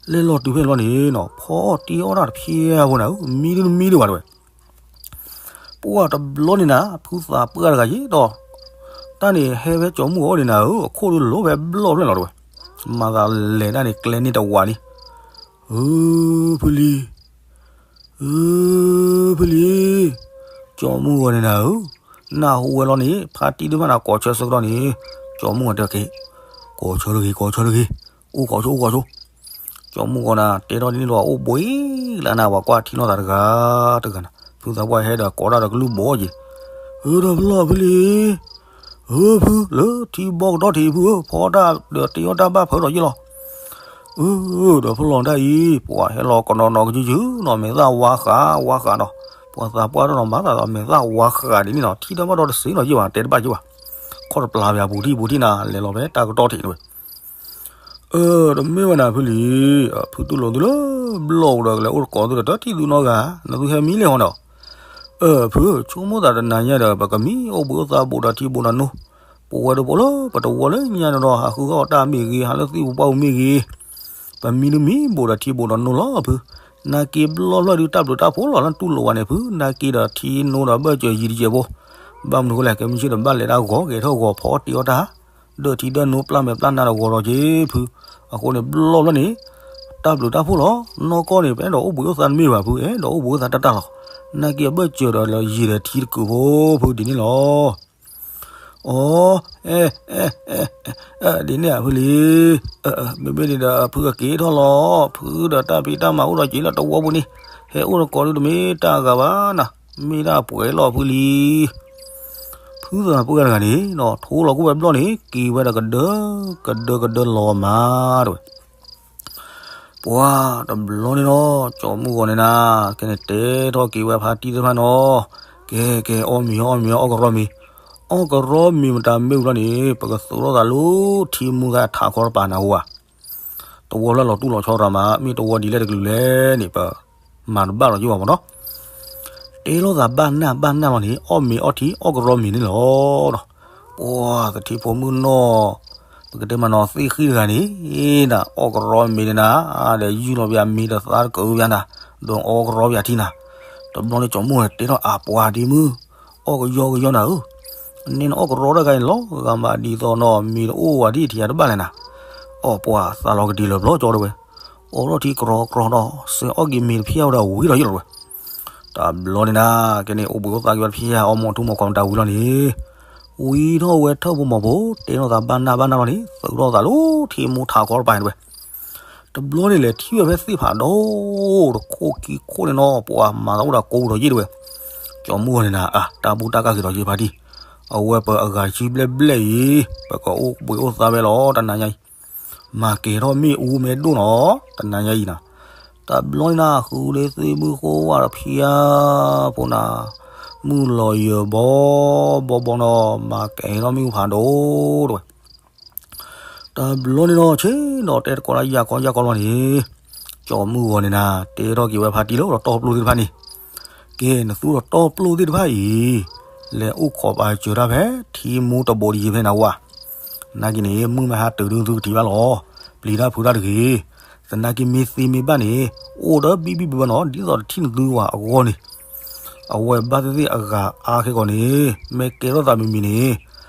လဲၤလီၤတုၤဖဲန့ၣ်လီၤန့ၣ်နီၤ ဖီအီၣ်တ့အီၣ်တၢ်တဖျဲးဖိနၤဧၢ မံဒုမံဒုဘၣ်တဲဝဲ. ပှၢ်တဘျီန့ၣ်နၤ ဖုသးပှၢ်တဂၤယံၤဒီး, တၢ်န့ၣ်ဟဲဖဲကၠီမုၢ်ဂီၤန့ၣ်နၤဧၢ အခိၣ်ဒုးလိာ်ဖဲဘျီၣ်ဖျၢၣ်လီၤတဲဝဲ. မၤသးလဲၤတၢ်န့ၣ်ကျဲန့ၢ်တဝးလံ. ဧၢ ဖုလံၤ, ဧၢ ဖုလံၤ, ကၠီမုၢ်ဂီၤန့ၣ်နၤဧၢ, နၢ်ဟူဝဲလီၤန့ၣ် ဖါတံၢ်တဖၣ်နၤကိးဆၢဆၢကတီၢ်န့ၣ်, ကၠီမုၢ်ဂီၤတဲက့ၤ, ကိးဆၢတဂ့ၤ ကိးဆၢတဂ့ၤ, အိၣ်ခိးဆိ အိၣ်ခိးဆိ ကၠီမုၢ်ဂီၤနၤ တဲထီၣ်ဒ်န့ၣ်ဒီး အိၣ်ဘှံးလၢနၤ ပှၤကွၢ်ထံနီၢ်သးတဂၤတဂၤနၤ, ဖုသးပှၢ်ဟဲဒီးကိးတၢ်ဒီးကလုၢ်ဘိအီၤက့ၤ, ဧၢ ဒီးဖုလီၤဖုလံၤ, ဧၢ ဖုလၢထံဘီကဒီထံးဖုဧၢ ဖီတၢ်ဒီးတ့အီၣ်တၢ်ဘၣ်ဖၢဒီးယ့ၢ်လီၤ. ဧၢ ဒီးဖုလီၤတၢ်အံၤ ပှၤဟဲလီၤကနီၤနီၤကယုၢ်ယုၢ်နီၤ မဲာ်သၣ်ဝါဃးဝါဃးနီၤ, ပှၤသးပှၢ်တနီၤမၤသးဒီးမဲာ်သၣ်ဝါဃးဒ်န့ၣ်နီၤ ထံၣ်တၢ်ဘၣ်ဒီးတစ့နီၤယ့ၢ်ဘၣ် တဲတဘၣ်ယ့ၢ်ဘၣ်, ခီၣ်တပျၢ်ပၠးပူၤထံၣ်ပူၤထံၣ်နၤ လဲၤလီၤဖဲတၢ်ကတီၢ်ထံးန့ၣ်ဝဲ အၢ တမ့ၢ်ဝဲနၤဖုလံၤ, ဖုတူၢ်လိာ်သုလၢဘျီၣ်အိၣ်ဒီးကလဲၤအိၣ်တကိးသုဒီးတထံၣ်သုနီတဂၤ, နသုဟဲမံလဲၣ်ဟီနီၤ. အၢ ဖု ဆိကမိၣ်သးတနၤညါဒီး ပကမံအိၣ်ဘှံးအိၣ်သါဘူးဒီးထံဘူးဒီးနိ, ပဝဲဒၣ်ပှၤလၢပတဝီလၢညါန့ၣ်ဒီး ဟးဃုအီၣ်တၢ်မ့ၢ်ဂ့ၤ ဟးလၢသံၣ်ပူၤပှၢ်ပူၤမ့ၢ်ဂ့ၤ, ပမံတမံဘူးဒီးထံဘူးဒီးနိလီၤဖု, နာ်က့ဘျီၣ်ဖျၢၣ်ဒုးတၢ်ဘျုးတၢ်ဖှိၣ်လီၤလၢတူၢ်လိာ်ဝဲန့ၣ်ဖု, နာ်က့ဒီးထံနိဒီးဘၢၣ်စၢၤယံၤတစဲးဖိ, ဘၣ်မနုၤဃိလဲၣ် ကဲမုၢ်ဆ့ၣ်ဒီးဘၣ်လဲၤတၢ်ဂီၤကဲထီၣ်ဂီၤဖီအီၣ်တ့အီၣ်တၢ် ဒီးထံဒီးနိပျၢ်မဲာ်ပျၢ်နါဒီးဂီၤလီၤက့ၤဖု, အဃိန့ၣ်ဘျီၣ်ဖျၢၣ်န့ၣ် တၢ်ဘျုးတၢ်ဖှိၣ်လီၤ, နီၢ်ကီၢ်န့ၣ် ပအဲၣ်ဒိးအိၣ်ဘှံးအိၣ်သါတမ့ၢ်ဘၣ်ဖု, အဲၣ်ဒိးအိၣ်ဘှံးအိၣ်သါတၢ်တၢ်လီၤ, နာ်က့အဘၢၣ်စၢၤဒီးလၢယံၤဒီးထံတကုာ်ဖိဖုဒ်န့ၣ်လီၤ. အ ဒ်န့ၣ်ဧါဖုလံၤ, မ့မ့ၢ်ဒ်ဒီးဖုကက့ၤထီၣ်လီၤ, ဖုဒီးတၢ်ဖံးတၢ်မၤအိၣ်ဒီးက့ၤလၢတဝီပူၤန့ၣ်, ဟဲအိၣ်တကိးဒုးတမ့ၢ်တၢ်အဂၤဘၣ်နၤ, မ့ၢ်ဒၣ်ပှဲၤလီၤဖုလံၤ. ဟုသးပှၢ်တဂၤန့ၣ်နီၤ ထိလီၤကွံာ်ဝဲတဘျီန့ၣ် က့ၤဝဲဒီးကဒၢ ကဒၢကဒၢလီၤမးတဲဝဲ. ပှၤတဘျီန့ၣ်နီၤ ကၠီမုၢ်ဂီၤန့ၣ်နၤ ကဲန့ၣ်တဲထီၣ်က့ၤဝဲဖါတံၢ်သ့ၣ်တဖၣ်နီၤ, ကဲ ကဲ အီၣ်မ့ၤ အီၣ်မ့ၤ အီၣ်ကရီမ့ၤ, အီၣ်ကရီမ့ၤမတၤမ့ၢ်ဝံၤလီၤန့ၣ် ပကသုးထီၣ်သးလၢထံမူခါထးခီတပၤနၤဝဲ, တဝီဖျၢၣ်လီၤတူၢ်လီၤဆီတရၤမး မ့ၢ်တဝီဒ်လဲၣ်တကလုာ်လဲၣ်န့ၣ် ပမၤတဘၣ်လီၤက့ၤဘၣ်မးနီၤ. တဲလိာ်သးဘၣ်နၢ်ဘၣ်နၢ်လီၤန့ၣ် အီၣ်မ့ၤအီထံ အီၣ်ကရီမ့ၤန့ၣ်လီၤ. ပှၤသထံဖိမုၣ်နီၤ ပကတဲမးနီၤ သ့ၣ်ဃံၣ်တဂၤန့ၣ် နၤ အီၣ်ကရီမ့ၤန့ၣ်နၤ ဒီးယုၢ်လီၤပယၤမ့ၤဒီးသါတကၢဘၣ်နၤ, ဒီးအီၣ်ကရီပယၤထံနၤ. တဘျီန့ၣ်ကၠီမုၢ်ဂီၤန့ၣ်တဲထီၣ် အပှၤဒ့မုၣ် အီၣ်ကယီကယီနၤဧၢ, န့ၣ်နအီၣ်ကရီတၢ်ခါန့ၣ်လီၤဂာ်မးဒ်သိးနီၤ မ့ၤတအိၣ်ဝဲဒ်ထံယၤတဘၣ်လဲၣ်နၤ. အီၣ်ပှၤသးလီၤကဒံလၢာ်ဘျီကၠီတဲဝဲ, အီထီၣ်ထံကြီကြီဒီး စဲးအီၣ်က့ၤမ့ၤတဖျၢၣ်ဝဲဒီးဝံၤလီၤယ့ၢ်လီၤတဲဝဲ. တဘျီန့ၣ်နၤ ကဲန့ၣ် အိၣ်ဘှံးအိၣ်သါက့ၤဝဲတဖျၢၣ် အီၣ်မ့ၤထူမ့ၤကီၢ်မတၤဝံၤလီၤန့ၣ်, ဝံၤထီၣ်ဝဲထၢၣ်ဖိမီၤဖိ တဲလိာ်သးဘၣ်နၢ်ဘၣ်နၢ်လီၤန့ၣ် သုးထီၣ်သးလၢထံမူထးခီတပၤန့ၣ်တဲဝဲ. တဘျီန့ၣ်လဲၤထံၣ်ဝဲဖဲသ့ၣ်ဖးဒိၣ် တခိၣ်ခံခိၣ်န့ၣ်နီၤ ပှၤမၤသးအိၣ်ဒီးကိးဒီးယ့ၢ်တဲဝဲ. ကၠီမုၢ်ဂီၤန့ၣ်နၤ အတၢ်ဘူၣ်တၢ်ကၢ်က့ၤဒီးယ့ၢ်ဖါတံၢ်, အဝဲပှၤအဂၤတဆံဘျဲၣ်ဘျဲၣ်အံၤ ပကအိၣ်ဘှံးအိၣ်သါဝဲလီၤတနၤညါအံၤ, မၤကဲၤထီၣ်မ့ၣ်အူမ့ၢ်ဒိၣ်နီၤ တနၤညါအံၤနၤ. တဘျီန့ၣ်နၤ ဃုလၢသ့ၣ်မုၢ်ဃိဝဲတဖျၢၣ်ဖိနၤ, မုၢ်လီၤယၢၤဘီဘီဘီနီၤ မၤကဲၤထီၣ်မ့ၣ်အူဖးဒိၣ်တဲဝဲ. တဘျီန့ၣ်နီၤ ဆ့ၣ်နီၤတဲတကိးလၢယၢ်ကီယၢ်ကီလီၤန့ၣ်, ကၠီမုၢ်ဂီၤန့ၣ်နၤ တဲထီၣ်က့ၤဝဲဖါတံၢ်လၢအိၣ်ဒီးတီပျိၢ်သ့ၣ်တဖၣ်န့ၣ်, ကဲ နသူဒီးတီပျိၢ်သ့ၣ်တဖၣ်အံၤ လဲၤအိၣ်ခိးပာ်စၢၤတၢ်ဖဲထံမူတဘိးတယံၤဖဲနဝၤ, နာ်က့န့ၣ် မုၢ်မ့ၢ်ဟါတုၤဒုသုကထံၣ်ဘၣ်လီၤ, ပျံၤတၢ်ဖုးတၢ်တဂ့ၤ, သနာ်က့မ့ၢ်သ့မ့ၢ်ဘၣ်န့ၣ် အိၣ်ဒီးဘံၣ်ဘံၣ်ဘၢဘၢနီၤ ဒ်သိးတထံၣ်နသုဝၤအဂီၢ်န့ၣ် အဝဲဘၣ်သ့ၣ်သ့ၣ်အဂၤအါခဲကီးန့ၣ် မ့ၢ်ကဲထီၣ်သးမံၤမံၤန့ၣ်,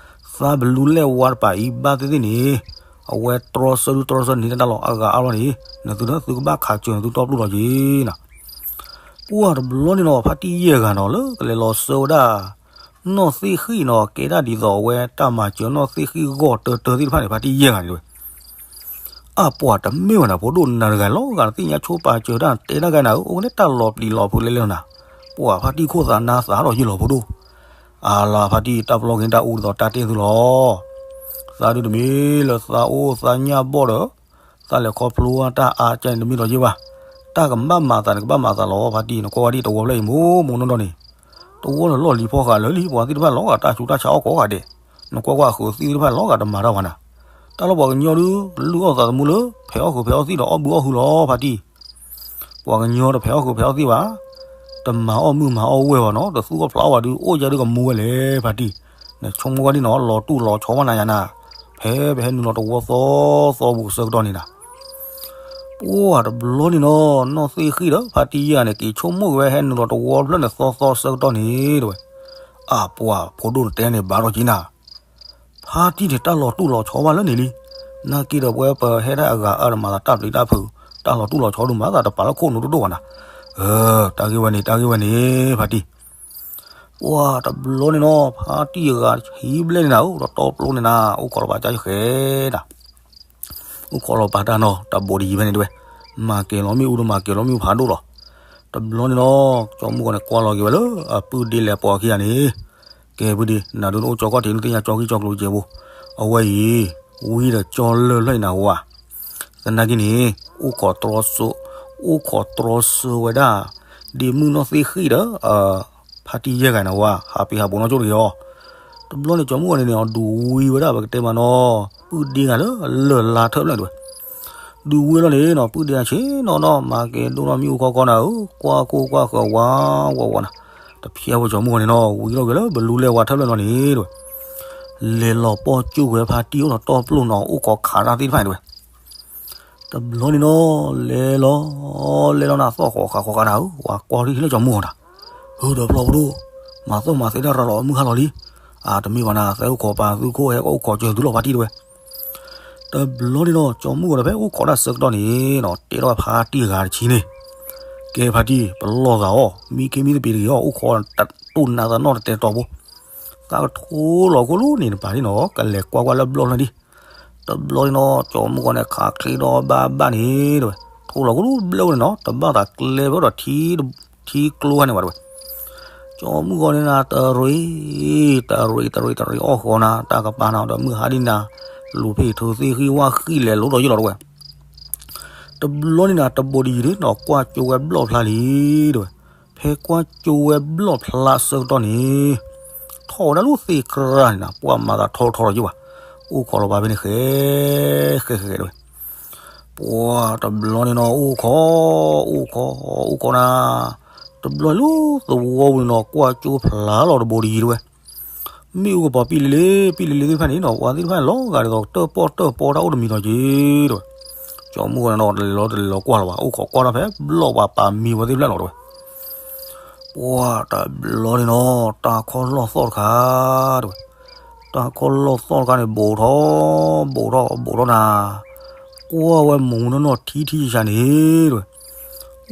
သးဘလူးလဲၣ်ဝါတပၤအံၤဘၣ်သ့ၣ်သ့ၣ်န့ၣ်, အဝဲတြီဆၢဒုတြီဆၢန့ၢ်တၢ်လီၤအဂၤအါလီၤန့ၣ်, နသုဒီးသုကဘၣ်ခးစၢၤနသုတီပျိၢ်လီၤက့ၤနၤ. ပှၢ်တဘျီန့ၣ်နီၤ ဖါတံၢ်ယဲၢ်ဂၤနီၤ လၢကလဲၤလီၤဆှၢဝဲဒၣ် နီၢ်သ့ၣ်ဃံၣ်နီၤ ကဲဒၣ်ဒ်သိးအဝဲတၢ်မၤစၢၤနီၢ်သ့ၣ်ဃံၣ်ဂီၢ်တၢတၢသ့ၣ်တဖၣ်န့ၣ် ဖါတံၢ်ယဲၢ်ဂၤန့ၣ်ဝဲ အပှၤတမ့ၢ်ဝဲနၤ ဖိဒိၣ်နၤတဂၤလီၤဂာ် နသ့ၣ်ညါဆိပာ်စၢၤတၢ်တဲတၢ်ဂၤနၤဧၢ အိၣ်ဝဲလၢတၢ်လီၤပျံၤလီၤဖုးလဲၣ်လဲၣ်နၤ, ပှၤဖါတံၢ်ခိၣ်သးနါသးဒီးယ့ၢ်လီၤဖိဒိၣ်, အါလၢဖါတံၢ်တၢ်ပျီက့ၤတၢ်အူဒ်သိးတၢ်တဲသုလီၤ, သးဒုတမ့ၢ်လၢသးအိၣ်သးညၣ်ဘီၣ်ဒီး, သးလဲၤခီဖျိတၢ်အါကၢ်န့ၣ်တမ့ၢ်ဒီးယ့ၢ်ဘၣ်, တၢ်ကဘၣ်မၤသးန့ၣ်ကဘၣ်မၤသးလီၤ ဖါတံၢ် နကွၢ်ဝဲဒ်တဝီဖျၢၣ်အံၤမိၢ်မိၢ်နီၢ်နီၢ်န့ၣ်, တဝီန့ၣ်လီၢ်လံၤဖီဃာ်လၢာ်လံ ပှၤသ့ၣ်တဖၣ်လီၤဂာ်တၢ်ဆူးတၢ်ဆါအီၣ်ကိးဂၤဒဲး, နကွၢ်ကွၢ်ဃုာ်သ့ၣ်တဖၣ်လီၤဂာ်တမၤတၢ်ဘၣ်နၤ, တၢ်လၢပှၤကညီဒု လုၢ်အီၣ်သးသမူလၢ ဖဲးအီၣ်ဃုာ်ဖဲးအီၣ်သံၣ်ဒီးအီၣ်ဘုအီၣ်ဟုလီၤ ဖါတံၢ်, ပှၤကညီတဖဲးအီၣ်ဃုာ်ဖဲးအီၣ်သံၣ်ဘၣ်, တမၤအီၣ်မုၢ်မၤအီၣ်ဝဲၢ်ဘၣ်နီၤ တသူၣ်အီၣ်ဖျးအီၣ်ဘၣ်ဒု အိၣ်ယဲဒုကမူဝဲလဲၣ် ဖါတံၢ်, နဆိကမိၣ်ဝဲဒ်နီၤ လီၤတူၢ်လီၤဆီဝဲနၤယၤနၤ, ဖဲပဟဲနုာ်လီၤတဝီသီသီပူၤဆၢကတီၢ်န့ၣ်နၤ ပှၢ်တဘျီန့ၣ်နီၤ နီၢ်သ့ၣ်ဃံၣ်ဒီးဖါတံၢ်ယဲၢ်ဂၤန့ၣ် က့ၤဆိကမိၣ်က့ၤဝဲဟဲနုာ်လီၤတဝီဖျၢၣ်န့ၣ်သီသီဆၢကတီၢ်န့ၣ်တဲဝဲ, အပှၤဖိဒိၣ်နတဲန့ၣ်ဘၣ်ဒီးက့ၤနၤ, ဖါတံၢ်န့ၣ်တၢ်လီၤတူၢ်လီၤဆီဘၣ်လၢန့ၣ်လံ, နာ်က့ဒီးပဝဲပဟဲဒၣ်အဂၤအါဒီးမၤသးတၢ်ပျံၤတၢ်ဖုး, တၢ်လီၤတူၢ်လီၤဆီဒုးမၤသးတပာ်လၢခိၣ်နူာ်တဒိၣ်ဘၣ်နၤ, တၢ်ဂ့ၢ်ဝဲန့ၣ် တၢ်ဂ့ၢ်ဝဲန့ၣ် ဖါတံၢ် ပှၢ်တဘျီန့ၣ်နီၤ ဖါတံၢ်အဂၤဟံးဘျဲၣ်န့ၣ်နၤ အိၣ်ဒီးတီပျိၢ်န့ၣ်နၤ အိၣ်ခိးလီၤပာ်တၢ်ယဃဲဒၣ်, အိၣ်ခိးလီၤပာ်တၢ်နီၤ တဘိးတယံၤဖဲန့ၣ်တဲဝဲ, မၤကဲၤလီၤမ့ၣ်အူဒီးမၤကဲၤလီၤမ့ၣ်အူဖးဒိၣ်လီၤ, တဘျီန့ၣ်နီၤ ကၠီမုၢ်ဂီၤန့ၣ်ကွၢ်လီၤက့ၤဝဲလၢ အပုၢ်ဒ့လဲၤပိာ်အခံဂၤန့ၣ်, ကဲပုၢ်ဒ့ နၤဒုးအိၣ်ကၠီကီၢ်ထံး နသ့ၣ်ညါကၠီခံကၠီကျိၤကဲးဖိ, အဝဲအံၤ ဝံဒီးကၠီလၢၢ်ဖျၢၣ်အံၤနၤဝဲ သနာ်က့န့ၣ် အိၣ်ခိးတြီဆၢ, အိၣ်ခိးတြီဆၢဝဲဒၣ် ဒ့မုၣ်နီၢ်သ့ၣ်ဃံၣ်ဒီး ဖါတံၢ်ယဲၢ်ဂၤန့ၣ်ဝဲ ဟးပံၤဟးဘိးနီၢ်ကၠိတဂ့ၤအီၤ, တဘျီန့ၣ် ကၠီမုၢ်ဂီၤန့ၣ်န့ၣ် အဒုးဝံဝဲဒၣ်ပကတဲမးနီၤ ပုၢ်ဒ့ဂၤလၢလၢၢ်လါထၢၣ်ဖျၢၣ်တဲဝဲ, ဒုးဝံလီၤန့ၣ်နီၤ ပုၢ်ဒ့ဂၤဆ့ၣ်နီၤနီၤ မၤကဲၤဒိၣ်ထီၣ်မ့ၣ်အူခီခီနၤဧၢ, ကွၢ်ခိၣ်ကွၢ်ဃၢၤဝးဝးဝးနၤ, တဖျဲးဝဲကၠီမုၢ်ဂီၤန့ၣ်နီၤ ဝံထီၣ်က့ၤလၢဘလူးလဲၢ်ဝါထၢၣ်ဖျၢၣ်နီၤန့ၣ်တဲဝဲ လဲၤလီၤပီၢ်ကၠိၣ်ဝဲဖါတံၢ်အိၣ်ဒီးတီပျိၢ်နီၤ အိၣ်ခိးခးတၢ်သ့ၣ်တဖၣ်န့ၣ်တဲဝဲ, တဘျီန့ၣ်နီၤ လဲၤလီၤ, လဲၤလီၤနၤ သီၣ်ဃီၤဃာ်ဃီၤဃာ်နၤဧၢ, ဝၤကွၢ်ထံၣ်လၢကၠီမုၢ်ဂီၤနၤ, ဟၢဒီးဖျီၣ်ဖိဒိၣ်, မၤသီၣ်မၤသဲတၢ်ရၤလီၤမုၢ်ဟါလီၤလံ, အတမ့ၢ်ဘၣ်နၤ သဲအိၣ်ခိးပာ်သုခိၣ်ဟဲအိၣ်ခိးစၢၤသုလီၤဖါတံၢ်တဲဝဲ, တဘျီန့ၣ်နီၤ ကၠီမုၢ်ဂီၤဒီးဖဲအိၣ်ခိးတၢ်ဆၢကတီၢ်န့ၣ်နီၤ တဲထီၣ်ဖါတံၢ်အဂၤတဆံန့ၣ်, ကဲဖါတံၢ် ပလီၢ်သးအီၤ မံခ့မံသပ့ၤတဂ့ၤအီၤ အိၣ်ခိးတတိၢ်နးသးနီၢ်တတဲတီၤဖိ, သးကထိလီၤခိၣ်လီၤန့ၣ် နပာ်န့ၣ်နီၤ ကလဲၤကွၢ်ကွၢ်လၢဘျီၣ်လၢဒံး တဘျီန့ၣ်နီၤ ကၠီမုၢ်ဂီၤန့ၣ် ခးချ့ဒီးဘၣ်ဘၣ်န့ၣ်တဲဝဲ, ထိလီၤခိၣ်လီၤဘျၢၣ်န့ၣ်နီၤ တဘၣ်သးကျဲဖဲဒီး ထံကျိဟါန့ၣ်ဝဲတဲဝဲ, ကၠ ကၠီမုၢ်ဂီၤန့ၣ်နၤ တရံး တရံး တရံး တရံးအီၣ်ဃီနၤ တၢ်ကပၤနၤဒီးမုၢ်ဟါဒ်နၤ လူၤဖ့ၣ်ထူသ့ၣ်ဃံဝၣ်ဃံလဲၤလိၤဒီးယလီၤတဝဲ. တဘျီန့ၣ်နၤ တဘိးတယံၤန့ၣ်နီၤ ကွၢ်ကၠိဝဲဘျီၣ်ဖျါလံတဝဲ. ဖဲကွၢ်ကၠိဝဲဘျီၣ်ဖျါဆၢကတီၢ်န့ၣ် ထီၣ်ဝဲဒၣ်လၢသ့ၣ်ကြၢန့ၣ်နၤ ပှၤမၤသးထီထီထီယိဘၣ်. အိၣ်ခိးလီၤဘၣ်ဖဲန့ၣ် ဃဲ ဃဲ ဃဲ ဃဲတဝဲ. ပှၤတဘျီန့ၣ်နီၤ အိၣ်ခိး အိၣ်ခိး အိၣ်ခိးနၤ တဘျီလၢသဝီပူၤန့ၣ်နီၤ ကွၢ်ကၠိဖျါလီၤတဘိးတယံၤတဝဲ. မ့ၣ်အူကပီၤပံၣ်လံလံ ပံၣ်လံလံသ့ၣ်တဖၣ်န့ၣ်နီၤ ပှၤသ့ၣ်တဖၣ်န့ၣ် လီၤဂာ်ဒ်သိးကတၢၢ်ပီၣ်တၢၢ်ပီတၢ်အိၣ်တမံၤနီၤက့တဝဲ. ကၠီမုၢ်ဂီၤန့ၣ်နီၤ တလဲၤလီၤတလဲၤလီၤကွၢ်လီၤဘၣ် အိၣ်ခိးကွၢ်တၢ်ဖဲဘျီၣ်ပှၤပာ်မံဝဲသ့ၣ်တဖၣ်လီၤတဝဲ. ပှၤတဘျီန့ၣ်နီၤ တၢ်ခီၣ်လီၢ်သီၣ်တခါတဝဲ. တၢ်ခီၣ်လီၢ်သီၣ်တခါန့ၣ် ဘူးထီၣ် ဘူးထီၣ် ဘူးထီၣ်နၤ ကွၢ်ဝဲမူးနီၢ်နီၢ်ထံထံဆးဆးန့ၣ်တဝဲ.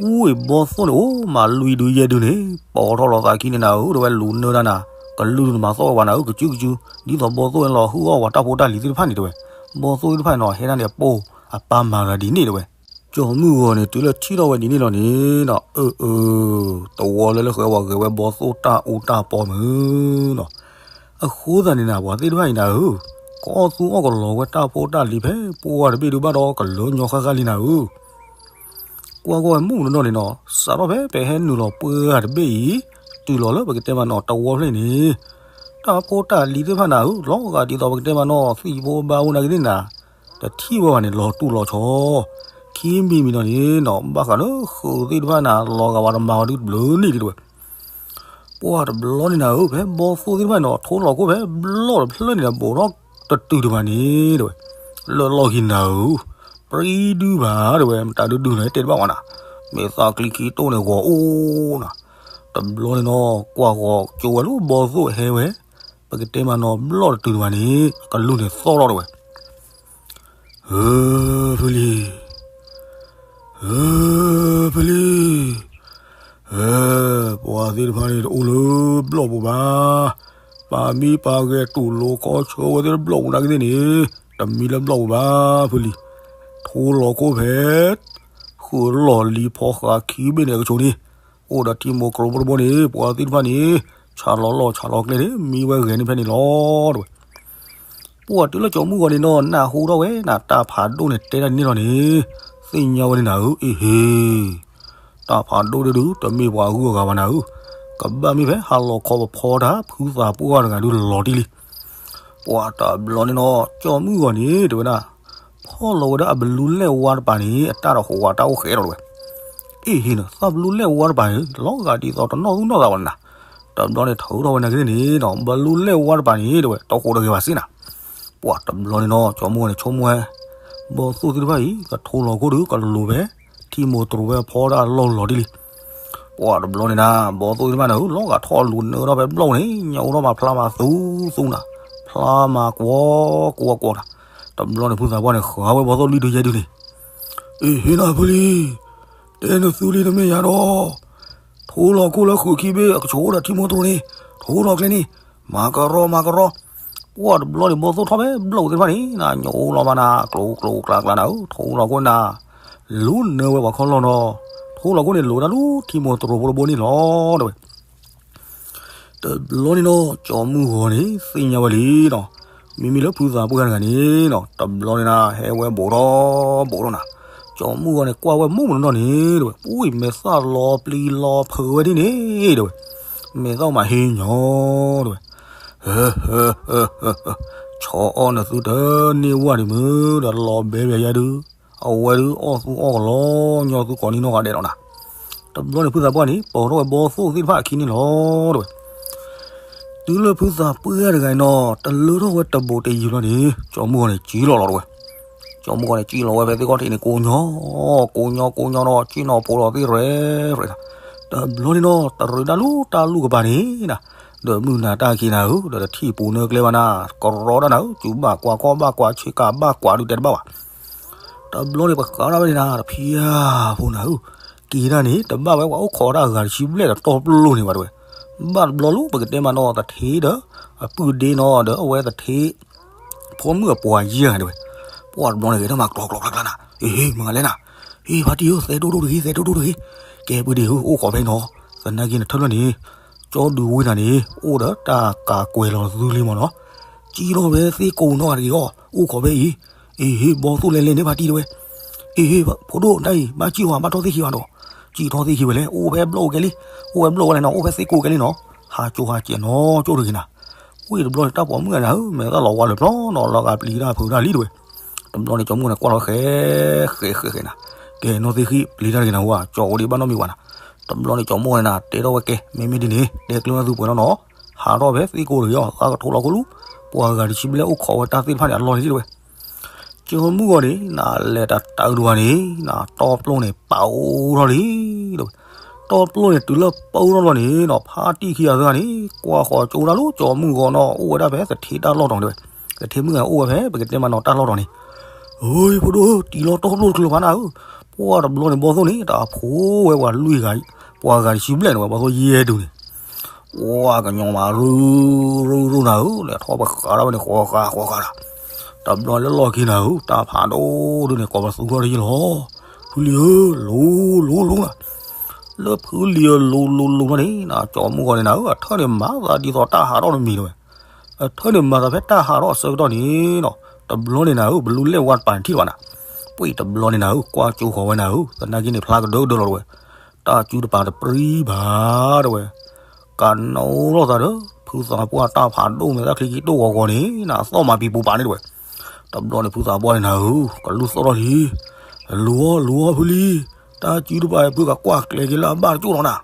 အူဝဲဘီသိၣ်န့ၣ် အိၣ်မးလွံၢ်ဒုယဲၢ်ဒုန့ၣ် ပိာ်ထီၣ်လီၤသးခံန့ၣ်နၤဧၢ တဝဲလူၤနၢတၢ်နၤ ကလုၢ်တမၤသီၣ်ဝဲဘၣ်နၤဧၢ ကစုကစု ဒ်သိးဘီသိၣ်ဝဲလီၤဟုၣ်အီၣ်ဝဲတၢ်ဖိတၢ်လံၤသ့ၣ်တဖၣ်န့ၣ်တဝဲ. ဘီသိၣ်သ့ၣ်တဖၣ်န့ၣ်နီၤ ဟဲဒၣ်န့ၣ်အပိၢ်အပၢ်မၤဂၤဒ်န့ၣ်တဝဲ. ကၠီမုၢ်ဂီၤန့ၣ် တုၤလၢထံၣ်ထီၣ်ဝဲဒ်န့ၣ်လီၤန့ၣ်နီၤ အၢ အၢ တဝီလၢလၢဃဲဝဲဂဲၤဝဲဘီသိၣ်တၢ်အူတၢ်ပီမုၢ်နီၤ. အဃိသတးန့ၣ်နၤ ပှၤသ့ၣ်တဖၣ်အံၤနၤဧၢ ကအီၣ်သူအီၣ်ကလီၤဝဲတၢ်ဖိတၢ်လံၤဖဲပှၢ်တဘ့ၣ်ဒုးဘၣ်ဒီးကလၢညီဃၣ်ဃၣ်လံနၤဧၢ. ကွၢ်ကွၢ်ဝဲမုၢ်နီၢ်နီၢ်န့ၣ်နီၤ စးထီၣ်ဖဲပဟဲနုာ်လီၤပှၢ်တဘ့ၣ်အံၤ တုၤလီၤလၢပကတဲမးနီၤ တဝီဖျၢၣ်န့ၣ် တၢ်ဖိတၢ်လံၤသ့ၣ်တဖၣ်နၤဧၢ လီၤဂာ်ဒ်သိးပကတဲမးနီၤ သံၣ်ဖိဘါဖိနာ်က့သ့ၣ်နၤ တထံၣ်ဝဲဘၣ်န့ၣ် လီၤတူၢ်လီၤဆီ ခံမံၤမံၤနီၤန့ၣ်နီၤ ဘၣ်ဃးလၢဃုာ်သ့ၣ်တဖၣ်နၤ လီၤဂာ်ဝဲတမၤဝဲဒုးတဘျုးန့ၣ်ဒ်တဝဲ. ပှၢ်တဘျီန့ၣ်နၤဧၢ ဖဲဘီသိၣ်သ့ၣ်တဖၣ်န့ၣ်နီၤ ထိလီၤခိၣ်ဖဲဘျီၣ်တဖျၢၣ်န့ၣ်ဒီး ဘူးထီၣ်တတုၤတဘၣ်န့ၣ်တဝဲ. လၢလီၢ်ခံနၤဧၢ ပြံဒုဘၣ်တဝဲ မတၤဒုဒုန့ၣ်တဲတဘၣ်ဝဲနၤ မ့ၢ်သးကျံခံတိၢ်န့ၣ်ဂီၤအိၣ်နၤ. တဘျီန့ၣ်နီၤ ကွၢ်ဂီၤကၠိဝဲလၢဘီသိၣ်ဟဲဝဲ ပကတဲမးနီၤ ဘျီၣ်တတုၤတဘၣ်န့ၣ် အကလုၢ်န့ၣ်သီၣ်ထီၣ်တဝဲ. ဧၢ ဖုလံၤ ဧၢ ဖုလံၤ ဧၢ ပှၤသ့ၣ်တဖၣ်န့ၣ်တအိၣ်လၢဘျီၣ်ပူၤဘၣ်. ပာ်မံပာ်ဂဲၤတူၢ်လိာ်ခီဆၢဝဲသ့ၣ်တဘျီၣ်ပူၤနာ်က့သ့ၣ်န့ၣ် တမံလၢဘျီၣ်ပူၤဘၣ် ဖုလံၤ. ထိလီၤခိၣ်ဖဲ ဃုာ်လီၢ်လံၤဖီဃးခံဘ့ၣ်န့ၣ်အကဆိးန့ၣ် အိၣ်ဒီးထံမိၢ်တရိၤဖိတဘိန့ၣ် ပှၤသ့ၣ်တဖၣ်န့ၣ် ဆးလီၤလီၢ်ဆးလီၤကျဲန့ၣ် မံဝဲဂဲၤန့ၢ်ဖဲန့ၣ်လီၤတဝဲ. ပှၢ်တုၤလၢကၠီမုၢ်ဂီၤန့ၣ်နီၤ နၢ်ဟူထီၣ်ဝဲနၤ တၢ်ဖးဒိၣ်န့ၣ်တဲဒၣ်န့ၣ်လီၤန့ၣ် သ့ၣ်ညါဝဲန့ၣ်နၤဧၢ အ့ဟ့ တၢ်ဖးဒိၣ်ဒုဒု တမ့ၢ်ပှၤဂုၤအဂၤဘၣ်နၤဧၢ ကဘၣ်မ့ၢ်ဖဲဟးလီၤခီပဖီတၢ် ဖုသးပှၢ်တဂၤဒုလီၤတံၢ်လံ. ပှၢ်တဘျီန့ၣ်နီၤ ကၠီမုၢ်ဂီၤန့ၣ် တဲဝဲဒၣ် ဖီၣ်လီၤဝဲဒၣ်အဘလူးလဲၣ်ဝါတပၤန့ၣ် အတၢ်တဟူးဝးတၢ်အိၣ်ဃဲဒီးတဝဲ. အ့ဟ့နီၤ သးဘလူးလဲၣ်ဝါတပၤန့ၣ် လီၤဂာ်ဒ်သိးတနီၣ်သူၣ်နီၣ်သးဝဲနၤ. တဘျီန့ၣ်ထုးထီၣ်ဝဲနာ်က့န့ၣ်နီၤ ဘလူးလဲၣ်ဝါတပၤန့ၣ် တဲဝဲ တဟူးတဂ့ၤဘၣ်စ့ၢ်နၤ. ပှၢ်တဘျီန့ၣ်နီၤ ကၠီမုၢ်ဂီၤန့ၣ် ဆိကမိၣ်ဝဲ ဘီသိၣ်သ့ၣ်တဖၣ်အံၤ ကထိလီၤခိၣ်ဒုး ကလူၤဖဲ ထံမိၢ်တရိၤဖဲဖီတၢ်လီၢ်လီၤတံၢ်လံ. ပှၢ်တဘျီန့ၣ်နၤ ဘီသိၣ်သ့ၣ်တဖၣ်န့ၣ် လီၤဂာ်ထီၣ်လူၤနၢထီၣ်ဖဲဘျီၣ်န့ၣ် ညၣ်အိၣ်ထီၣ်မးဖျါမးသူသူနၤ ဖျါမးကွီကွီကွီနၤ. တဘျီန့ၣ် ဖုသးပှၢ်န့ၣ် ဃးဝဲဘီသိၣ်လွံၢ်ဒုယဲၢ်ဒုန့ၣ် အ့ဟ့နၤဖုလံၤ တဲနသုလံတမ့ၢ်ယၤဒီး ထိလီၤခိၣ်လၢဃုာ်ခံဘ့ၣ်အကဆိးဒီးထံမိၢ်တရိၤန့ၣ် ထိလီၤကျဲန့ၣ် မၤကရီမၤကရီ. ပှၢ်တဘျီန့ၣ် ဘီသိၣ်ထီၣ်ဖဲဘျီၣ်သ့ၣ်တဖၣ်န့ၣ် နၤညၣ်အိၣ်လီၤမးနၤ ကျိၤကျိၤကျါကျါနၤဧၢ ထိလီၤခိၣ်နၤ လူၤနၢဝဲပှၤခီလီၤနီၤ ထိလီၤခိၣ်န့ၣ် လူၤဝဲဒၣ်လၢထံမိၢ်တရိၤဖိတဘိန့ၣ်လီၤ တဲဝဲ. တဘျီန့ၣ်နီၤ ကၠီမုၢ်ဂီၤန့ၣ် သ့ၣ်ညါဝဲလံနီၤ မ့မ့ၢ်လၢဖုသးပှၢ်တဂၤန့ၣ်နီၤ တဘျီန့ၣ်နၤ ဟဲဝဲဘူးထီၣ်ဘူးထီၣ်နၤ ကၠီမုၢ်ဂီၤန့ၣ် ကွၢ်ဝဲမုၢ်မုၢ်နီၢ်နီၢ်န့ၣ် တဲဝဲ ပူၤမဲာ်သၣ်လီၤပျံၤလီၤဖုးဝဲဒ်န့ၣ် တဲဝဲ မဲာ်သၣ်မးဟ့ညီ တဲဝဲ ဟၢ ဟၢ ဟၢ ဟၢ ဟၢ ဆီအီၣ်နသုတန့ၢ်ဝဲဒံးမုၢ်ဒီးလီၤဘဲဘဲယါဒုး အဝဲဒုးအီၣ်သူအီၣ်ကလီညီသူကိးနံၤနီၢ်ဂၤဒဲးလီၤနၤ. တဘျီန့ၣ်ဖုသးပှၢ်န့ၣ် ပိာ်ထီၣ်ဝဲဘီသိၣ်သ့ၣ်တဖၣ်အခံန့ၣ်လီၤ တဲဝဲ. တုၤလၢဖုသးပှၢ်တဂၤအံၤနီၤ တလၢထီၣ်ဝဲတဘူးတယံၤဘျီန့ၣ် ကၠီမုၢ်ဂီၤန့ၣ် ကံလီၤလီၤတဲဝဲ. ကၠီမုၢ်ဂီၤန့ၣ် ကံလီၤဝဲဖဲသ့ၣ်ခီၣ်ထံးန့ၣ် ကိးညီ ကိးညီကိးညီနီၤ ကံနီၤဖိလီၤသ့ၣ်ရဲၣ်ရဲၣ်နၤ. တဘျီန့ၣ်နီၤ တရံးတၢ်လူၢ်တၢ်လူၢ်ကပၤန့ၣ်နၤ ဒီးမုၢ်နၤတၢ်ခံနၤဧၢ ဒီးတထံၣ်ပူၤနၢကျဲဘၣ်နၤ ကရီတၢ်နၤဧၢ ကူဘၣ်ကွၢ်ခီၣ်ဘၣ်ကွၢ်ဆ့ကၤဘၣ်ကွၢ်ဒုးတဲတဘၣ်ဘၣ် တဘျီန့ၣ် ပဃးထီၣ်ဝဲန့ၣ်နၤ တဖျါဖိနၤဧၢ, က့ၤတၢ်န့ၣ် တဘၣ်ဝဲပှၤအိၣ်ခိးတၢ်အဂၤတဆံဘျဲၣ်ဒီးတီပျိၢ်န့ၣ်ဘၣ်တဲဝဲ, ဘၣ်တဘျီလၢပကတဲမးနီၤ သထ့ဒီး အပုၢ်ဒ့နီၤ ဒီးအဝဲသထ့ ဖိမုၣ်အပှၤယဲၢ်ဂၤတဲဝဲ, ပှၢ်တဘျီန့ၣ် ဂဲၤထီၣ်မၤကျီကျီကျါကျါနၤ, ဟ့ၣ် မၤလဲၣ်နၤ, ဟ့ၣ် ဖါတံၢ်ဧၢ သဲဒိၣ်ဒိၣ်တဂ့ၤ သဲဒိၣ်ဒိၣ်တဂ့ၤ, ကဲပုၢ်ဒ့ဧၢ အိၣ်ခိးဖဲနီၤ, သနာ်က့နထၢၣ်ဖျၢၣ်န့ၣ် ကၠီဒုးဝ့ၢ်နၤန့ၣ် အိၣ်ဒီးတၢ်ကးကွဲးလီၤသုလံမ့ၢ်နီၤ. စံၣ်ထီၣ်ဖဲသ့ၣ်ကိးနီၢ်ဂၤတဂ့ၤအီၤ အိၣ်ခိးဖဲအံၤ. အ့ဟ့ၣ် ဘီသိၣ်လဲၤလဲၤန့ၣ်ဖါတံၢ်တဲဝဲ. အ့ဟ့ၣ် ဖိဒိၣ်တၢ်အံၤ ဘၣ်စံၣ်ဝဲ ဘၣ်ထီၣ်သ့ၣ်ခံဘၣ်နီၤ. စံၣ်ထီၣ်သ့ၣ်ခံဝဲလဲၣ် အိၣ်ဖဲဘျီၣ်အိၣ်ကဲလံ. အိၣ်ဖဲဘျီၣ်ဝဲလဲၣ်နီၤ အိၣ်ဖဲသ့ၣ်ကိးကဲလံနီၤ. ဟးကၠိဟးကဲးနီၤကၠိတဂ့ၤနၤ. ဝ့ၢ်တဘျီန့ၣ် တၢ်ပိာ်မုၣ်ဂၤန့ၣ်ဧၢ မဲာ်သၣ်လီၤဝါလၢပျီနီၤ လီၤဂာ်ပျံၤတၢ်ဖုးတၢ်လံတဝဲ. တဘျီန့ၣ် ကၠီမုၢ်ဂီၤန့ၣ် ကွၢ်လီၤဃဲဃဲဃဲဃဲနၤ. ကဲနီၢ်သ့ၣ်ခံ ပျံၤတၢ်တဂ့ၤနၤဝဲ ကၠီအိၣ်ဒံးဘၣ်နီတမံၤဝဲနၤ. တဘျီန့ၣ် ကၠီမုၢ်ဂီၤန့ၣ်နၤ တဲထီၣ်ဝဲကဲ မ့မ့ၢ်ဒ်န့ၣ် တဲကျၢၤနသုပှဲၤနီၢ်နီၤ. ဟးထီၣ်ဖဲသ့ၣ်ကိးတဂ့ၤအီၤ သးကထိလီၤခိၣ်လူၤ ပှၤဂၤတဆံဘျဲၣ်အိၣ်ခိးဝဲတၢ်သ့ၣ်တဖၣ်န့ၣ် အလီၢ်န့ၣ်လံတဝဲ. ကၠီမုၢ်ဂီၤန့ၣ်နၤ လဲၤတတုၤတဝဲန့ၣ်နၤ တီပျိၢ်န့ၣ် ပာ်အိၣ်ထီၣ်လံတဝဲ. တီပျိၢ်န့ၣ် တုၤလၢပာ်အိၣ်ထီၣ်တဘျီန့ၣ်နီၤ ဖါတံၢ်ခံဂၤသၢဂၤန့ၣ် ကွၢ်ဃီၤကၠိတၢ်လၢကၠီမုၢ်ဂီၤနီၤ အိၣ်ဝဲဒၣ်ဖဲသထ့တၢ်လီၢ်တီၤန့ၣ်တဝဲ. သထ့မုၣ်ဂၤအိၣ်ဝဲဖဲ ပကတဲမးနီၤ တၢ်လီၢ်တီၤန့ၣ်. အ့ ဖိဒိၣ် တံၤလီၤတီပျိၢ်တချုးဘၣ်နၤဧၢ. ပှၢ်တဘျီန့ၣ် ဘီသိၣ်န့ၣ် တၢ်ဖိဝဲပှၤလွံၢ်ဂၤ ပှၤဂၤတဆံဘျဲၣ်န့ၣ်ဝဲ ဘီသိၣ်ယဲၢ်ဒုန့ၣ် ပှၤကညီမး ရူၤရူၤရူၤနၤဧၢ လဲၤထီၣ်ပဃးထီၣ်ဝဲန့ၣ် ဃီဃးဃီဃးဒီး တဘျီလၢလီၢ်ခံနၤဧၢ တၢ်ဖးဒိၣ်ဒုန့ၣ် ကိးပသူထီၣ်တယံာ်လီၤ. ဖုလံၤဧၢ လူၤလူၤလူၤနၤ. လၢဖုလံၤဧၢ လူၤလူၤလူၤမးန့ၣ်နၤ ကၠီမုၢ်ဂီၤန့ၣ်နၤဧၢ အထၢၣ်န့ၣ်မၤသးဒ်သိးတၢ်ဟးထီၣ်တမံၤတဝဲ. အထၢၣ်န့ၣ်မၤသးဖဲတၢ်ဟးထီၣ်အဆၢကတီၢ်န့ၣ်နီၤ တဘျီန့ၣ်နၤဧၢ ဘလူးလဲၣ်ဝါတပၤန့ၣ်ထံၣ်လီၤဘၣ်နၤ. ပှ့ၢ်တဘျီန့ၣ်နၤဧၢ ကွၢ်ကၠိဃီၤဝဲနၤဧၢ သနာ်က့န့ၣ် ဖျါကဒၢကဒၢလီၤတဝဲ. တၢ်စုတပၤတပြံဘၣ်တဝဲ. ကနိးထီၣ်သးဒီး ဖုသးပှၢ်တၢ်ဖးဒိၣ်မဲာ်သၣ်ချံကံတိၢ်ဂီၤဂီၤန့ၣ်နၤ သီၣ်မၤပံၤပူၤပာ်န့ၣ်တဝဲ. တဘျီန့ၣ် ဖုသးပှၢ်န့ၣ်နၤဧၢ ကလူၢ်သီၣ်ထီၣ်လံ. လူၤအီၤ လူၤအီၤဖုလံၤ, တၢ်စုတပၤဖုကကွၢ်ကျဲက့ၤလၢအဘၣ်တကၠိၢ်လီၤနၤ.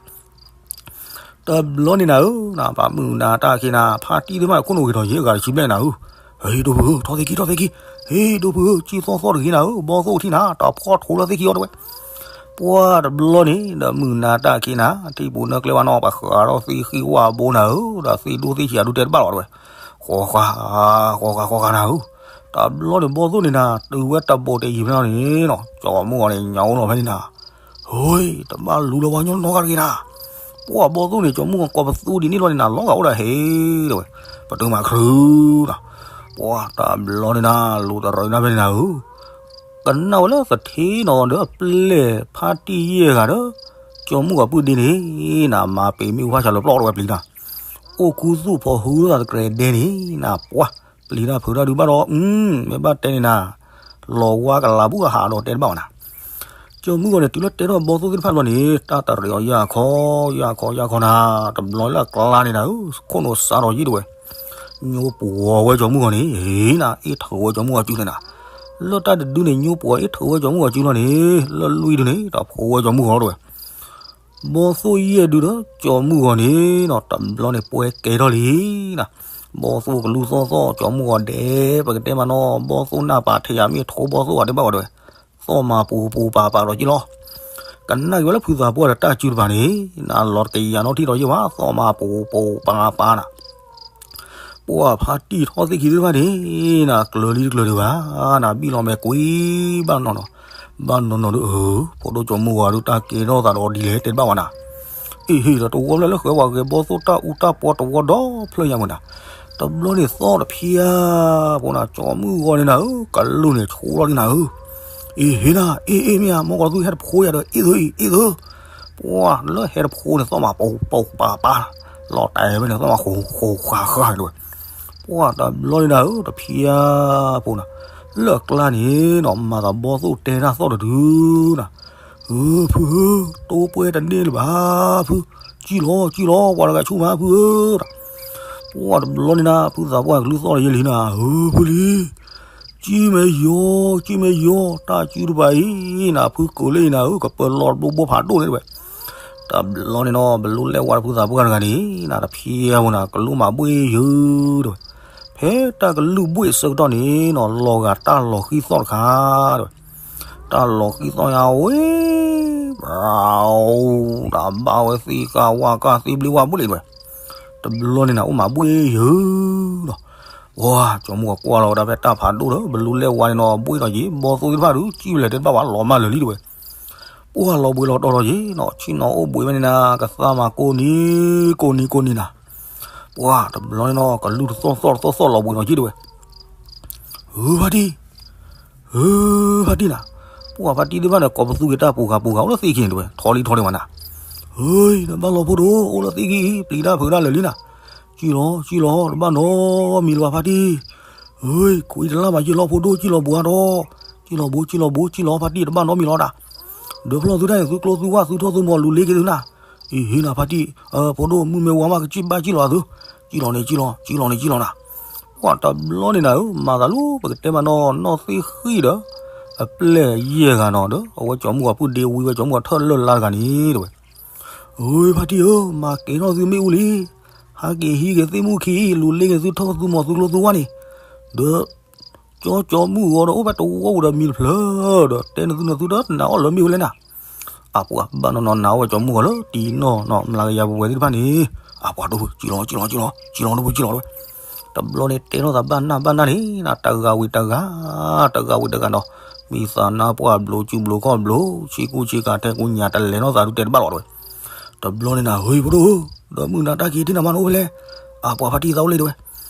တဘျီန့ၣ်နၤဧၢ, နပာ်မုာ်နၤတၢ်ခံနၤ ဖါတံၢ်သ့ၣ်မးခိၣ်နူာ်ဂ့ၤထီၣ်ယဲၢ်ဂၤတဆံဘျဲၣ်နၤဧၢ, ဟ့ၣ်ဒိၣ်ဖုဧၢ ထီၣ်သ့ၣ်ခံ ထီၣ်သ့ၣ်ခံ, ဟ့ၣ်ဒိၣ်ဖုဧၢ စံၣ်သီၣ်သီၣ်တဂ့ၤနၤဧၢ, ဘီသိၣ်ထံၣ်နၤ တၢ်ဖီၣ်ထိလၢသ့ၣ်ခံအီၤတဝဲ. ပှၢ်တဘျီန့ၣ် ဒီးမုာ်နၤတၢ်ခံနၤ ထံပူၤနၢကျဲဝဲနီၤ ပှၤဃးထီၣ်သ့ၣ်ဃံဝၣ်ဘိနၤဧၢ, ဒီးသ့ၣ်ဒိၣ်သ့ၣ်ဆံးအဒုတဲတဘၣ်လီၤတဝဲ, ဃီဃာ ဃီဃာ ဃီဃာနၤဧၢ. တဘျီန့ၣ်ဘီသိၣ်န့ၣ်နၤ တုၤဝဲတဘိးတယံၤဖဲန့ၣ်နီၤ ကၠီမုၢ်ဂီၤန့ၣ် ညါအိၣ်လီၤဖဲန့ၣ်နၤ ဟ့ၣ် တဘၣ်လူၤလၢၤဝဲညီနီတဂၤတဂ့ၤနၤ. ပှၢ်ဘီသိၣ်န့ၣ် ကၠီမုၢ်ဂီၤကိးပသူဒ်န့ၣ်လီၤန့ၣ်နၤ လီၤဂာ်အိၣ်ဒီးဟ့ၣ်တဝဲ, ပတုာ်မၤခရူနၤ. ပှၢ်တဘျီန့ၣ်နၤ လူၤတရၢနၤဖဲန့ၣ်နၤဧၢ, ကနၣ်ဝဲလၢသထ့နီၤဒီးအပျဲၢ်ဖါတံၢ်ယဲၢ်ဂၤဒီး ကၠီမုၢ်ဂီၤပုၢ်ဒ့န့ၣ် နမၤပ့ၤမ့ၣ်အူဖးဆးလၢပျီၢ်တဝဲပျံၤနၤ, အိၣ်ခူသူၣ်ဖီဟူသးတကြဲးဒဲန့ၣ်နၤ ပှၢ် ပျံၤတၢ်ဖုးတၢ်ဒုးဘၣ်ဒီး မ့ၢ်ဘၣ်တဲန့ၣ်နၤ လီၤဝါကလၤဘူးအဟးဒီးတဲတဘၣ်ဝဲနၤ. ကၠီမုၢ်ဂီၤန့ၣ် တုၤလၢတဲထီၣ်ဘီသိၣ်သ့ၣ်တဖၣ်ဘျီန့ၣ် တၢ်တရံးအီၤယၢ်ခီ ယၢ်ခီ ယၢ်ခီနၤ, တဘျီလၢအကျါန့ၣ်နၤဧၢ, ခိၣ်နူာ်စးထီၣ်ယံာ်တဝဲ, ညိပှီၤဝဲကၠီမုၢ်ဂီၤန့ၣ် ဟ့ၣ်နၤ အ့ၣ်ထုးဝဲကၠီမုၢ်ဂီၤစုန့ၣ်နၤ, လၢတၢ်တဒုန့ၣ် ညိပှီၤအ့ၣ်ထုးဝဲကၠီမုၢ်ဂီၤစုလီၤန့ၣ် လၢလွံၢ်ဒုန့ၣ် တၢ်ဖိဝဲကၠီမုၢ်ဂီၤတဝဲ. ဘီသိၣ်ယဲၢ်ဒုဒီးကၠီမုၢ်ဂီၤန့ၣ်နီၤ တဘျီန့ၣ်ပှဲၤကဲထီၣ်လံနၤ, ဘီသိၣ်ကလူၢ်သီၣ်သီၣ် ကၠီမုၢ်ဂီၤဒဲး ပကတဲမးနီၤ ဘီသိၣ်နၢ်ပာ်ထံးယၤမ့ၢ်ထိဘီသိၣ်ဂၤဒဲးဘၣ်ဝဲတဝဲ, သီၣ်မၤပူၤပူၤပာ်ပာ်ဒီးက့လီၤ. ကနၣ်က့ၤဝဲလၢဖုသးပှၢ်ဒီးတၢ်စုတပၤန့ၣ် နၤလီၤတကယၤနီထံၣ်ဒီးယဲၢ်ဘၣ် သီၣ်မၤပူၤပူၤပာ်ပာ်နၤ ပှၢ်ဖါတံၢ်ထီၣ်သ့ၣ်ခံသ့ၣ်တဖၣ်န့ၣ် နၤကျၢၤလံတကျၢၤဒံးဘၣ်, နၤဘံၣ်လီၤမဲာ်ကွံာ်ဘၣ်နီၤနီၤ, ဘၣ်နီၤနီၤဒီး အၢ ဖိဒိၣ်ကၠီမုၢ်ဂီၤဒုးတၢ်ကဲထီၣ်သးဒီးဒ်လဲၣ်တဲတဘၣ်ဝဲနၤ, အ့ၣ်ဟ့ၣ်ဒီးတဝီဖျၢၣ်လၢ ဃဲဝဲဂဲၤဘီသိၣ်တၢ်အူတၢ်ပီတဝီဒီဖျၢၣ်ညါမးနၤ, တဘျီန့ၣ်သီၣ်တဖျါ, ဖိနၤ ကၠီမုၢ်ဂီၤန့ၣ်နၤဧၢ ကလူၢ်န့ၣ်ဆိးလီၤဒံးနၤဧၢ, အ့ၣ်ဟ့ၣ်နၤ အ့ၣ်အ့ၣ်မ့ၢ်ဧါ မ့ၢ်ကီးသူဟဲတဖိယၤဒီး အ့ၣ်သၢအံၤ အ့ၣ်သၢ, ပှၢ်လၢဟဲတဖိန့ၣ် သီၣ်မၤပူၤပူၤပာ်ပာ်, လီၤတဲာ်ဝဲန့ၣ် သီၣ်မၤဃိးဃိးဃာ်ဃာ်ဒဝဲ, ပှၢ်တဘျီန့ၣ်နၤဧၢ တဖျါဖိနၤ, လၢအကျါန့ၣ်နီၤ မၤသးဘီသိၣ်တဲတၢ်သီၣ်တဒုနၤ, အၢ ဖုဧၢ တိပှဲၤတန့ၢ်လၢၤဘၣ် ဖု, စံၣ်လီၤ စံၣ်လီၤ ပှၤတဂၤဆူၣ်မး ဖုဧၢ, ပှၢ်တဘျီန့ၣ်နၤ ဖုသးပှၢ်ကလူၢ်သီၣ်လီၤယဲၢ်လံနၤ အၢ ဖုလံ စံၣ်မဲာ်ယီၤ စံၣ်မဲာ်ယီၤ တၢ်စုတပၤအံၤ နၤဖုကိးလၢအံၤနၤဧၢ ကပၢၤလီၤတဘိဘိဖးဒိၣ်န့ၣ်တဝဲ, တဘျီန့ၣ်နီၤ ဘလူးလဲၣ်ဝါတဖုသးပှၢ်တဂၤန့ၣ် နၤတဖျါဖိနၤ ကလူၢ်မၤဘှ့ၣ်ယုာ်တဝဲ, ဖဲတၢ်ကလုၢ်ဘှ့ၣ်အဆၢကတီၢ်န့ၣ်နီၤ လီၤဂာ်တၢ်လီၤဃံသီၣ်တခါတဝဲ, တၢ်လီၤဃံသီၣ်ညါဝဲ ဘၣ်ဝဲသ့ၣ်ဃာ်ဝၣ်ဃာ်သ့ၣ်ဘျ့ဝၣ်ဘျ့ၣ်တဝဲ, တဘျီန့ၣ်နၤ အိၣ်မၤဘှ့ၣ်ယုာ်နီၤ, ဝါ ကၠီမုၢ်ဂီၤကွၢ်လီၤဝဲဒၣ်ဖဲတၢ်ဖးဒိၣ်ဒီး ဘလူးလဲၣ်ဝါန့ၣ်နီၤ ဘှ့ၣ်ထီၣ်က့ၤ ဘီသိၣ်သ့ၣ်တဖၣ်ဒုး စံၣ်ဝဲလဲၣ်တဲတဘၣ်ဝဲ လီၤမၢ်လၢာ်လံတဝဲ, ပှၢ်လီၤဘှံးလီၤတီၤထီၣ်က့ၤနီၤ ဆ့ၣ်နီၤအိၣ်ဘှံးဝဲန့ၣ်နၤ ကသါမၤကိးနံၤ ကိးနံၤ ကိးနံၤနၤ, ပှၢ်တဘျီန့ၣ်နီၤ ကလူၢ်တသီၣ်သီၣ်တသီၣ်သီၣ်လီၤဘှံးလီၤက့ၤတဝဲ, ဧၢ ဖါတံၢ် ဧၢ ဖါတံၢ်နၤ, ပှၢ်ဖါတံၢ်သ့ၣ်တဖၣ်န့ၣ် ကိးပသူက့ၤတၢ်ပူၤဃာ်ပူၤဃာ်အိၣ်လၢသ့ၣ်ခံန့ၣ်တဝဲ ထီလံထီလံဝဲနၤ, ဟ့ နဘၣ်လီၤဖိဒိၣ် အိၣ်လၢသ့ၣ်ဂံၢ်အံၤ ပျံၤတၢ်ဖုးတၢ်လၢာ်လံနၤ, ကံၣ်လီၤ ကံၣ်လီၤ တဘၣ်နီတမံၤလၢၤဘၣ်ဖါတံၢ်, ဟ့ ခိးအံၤတလၢ်ဘၣ် ယလီၤဖိဒိၣ် ကံၣ်လီၤဘူးအါဒီး, ကံၣ်လီၤဘူး ကံၣ်လီၤဘူး ကံၣ်လီၤဖါတံၢ် တဘၣ်နီတမံၤလီၤဒၣ်, ဒီးဖျီၣ်သုတၢ်န့ၣ် သုကျိသုဝၣ်သုထီၣ်သုမီၤလူၤလ့က့ၤသုနၤ, အံၤဟ့နၤဖါတံၢ်, ဖိဒိၣ်မုၣ်မ့ၢ်ဝါမးကစံၣ်ဘၣ်ကံၣ်လီၤအသု, ကံၣ်လီၤန့ၣ် ကံၣ်လီၤ ကံၣ်လီၤန့ၣ် ကံၣ်လီၤနၤ, ပှၤတဘျီန့ၣ်နၤဧၢ မၤသးလၢပကတဲမးနီၢ်နီၢ်သ့ၣ်ဃံၣ်ဒီး အပျဲၢ်ယဲၢ်ဂၤနီၤဒီး အဝဲကၠီၤမုၢ်ဂီၤပုၢ်ဒ့ဝံဝဲကၠီၤမုၢ်ဂီၤထၢၣ်လၢ်လါတဂၤန့ၣ်တဝဲ, အ့ ဖါတံၢ်ဧၢ မၤကဲၤထီၣ်သုမ့ၣ်အူလံ, ဟးက့ၤဟံးက့ၤသ့ၣ်မုၣ်ခံအံၤ လူၤလ့က့ၤသုထီၣ်သုမီၤသုကျိသုဝၣ်န့ၣ်, ဒီး ကၠီကၠီၤမုၢ်ဂီၤဒီးအိၣ်ဖဲတဝီပူၤဒီးမံတဖျၢၣ်ဒီး တဲနသုနသုဒီးနၤအီၣ်လၢမ့ၣ်အူလဲၣ်နၤ, အပှၤဘၣ်နီၢ်နီၢ်နၤအီၣ်ဝဲကၠီၤမုၢ်ဂီၤလၢတံၤနီၢ်နီၢ်မျးကယၤပဝဲသ့ၣ်တဖၣ်န့ၣ်, အပှၤဒိၣ် ကံၣ်လီၤ ကံၣ်လီၤ ကံၣ်လီၤ ကံၣ်လီၤဒိၣ်ကံၣ်လီၤဒိၣ်, တဘျီန့ၣ်တဲထီၣ်သးဘၣ်နၢ်ဘၣ်နၢ်န့ၣ် တဂၤဝံၤတဂၤ, တဂၤဝံၤတဂၤနီၤ, မံသးနါပှၢ်ဘျိးစုဘျိးခီၣ်ဘျိး ဆ့ကူဆ့ကၤထဲကူညါတလဲၤနီၢ်သးဒုးတဲတဘၣ်လီၤတဝဲ, တဘျီန့ၣ်နၤ ဟ့ ဖိဒိၣ်ဧၢ, ဒီးမုၢ်နၤတၢ်က့ၤထံၣ်နၤမးနအိၣ်ဖဲလဲၣ်, အပှၤဖါတံၢ်သးအိၣ်လံတဝဲ,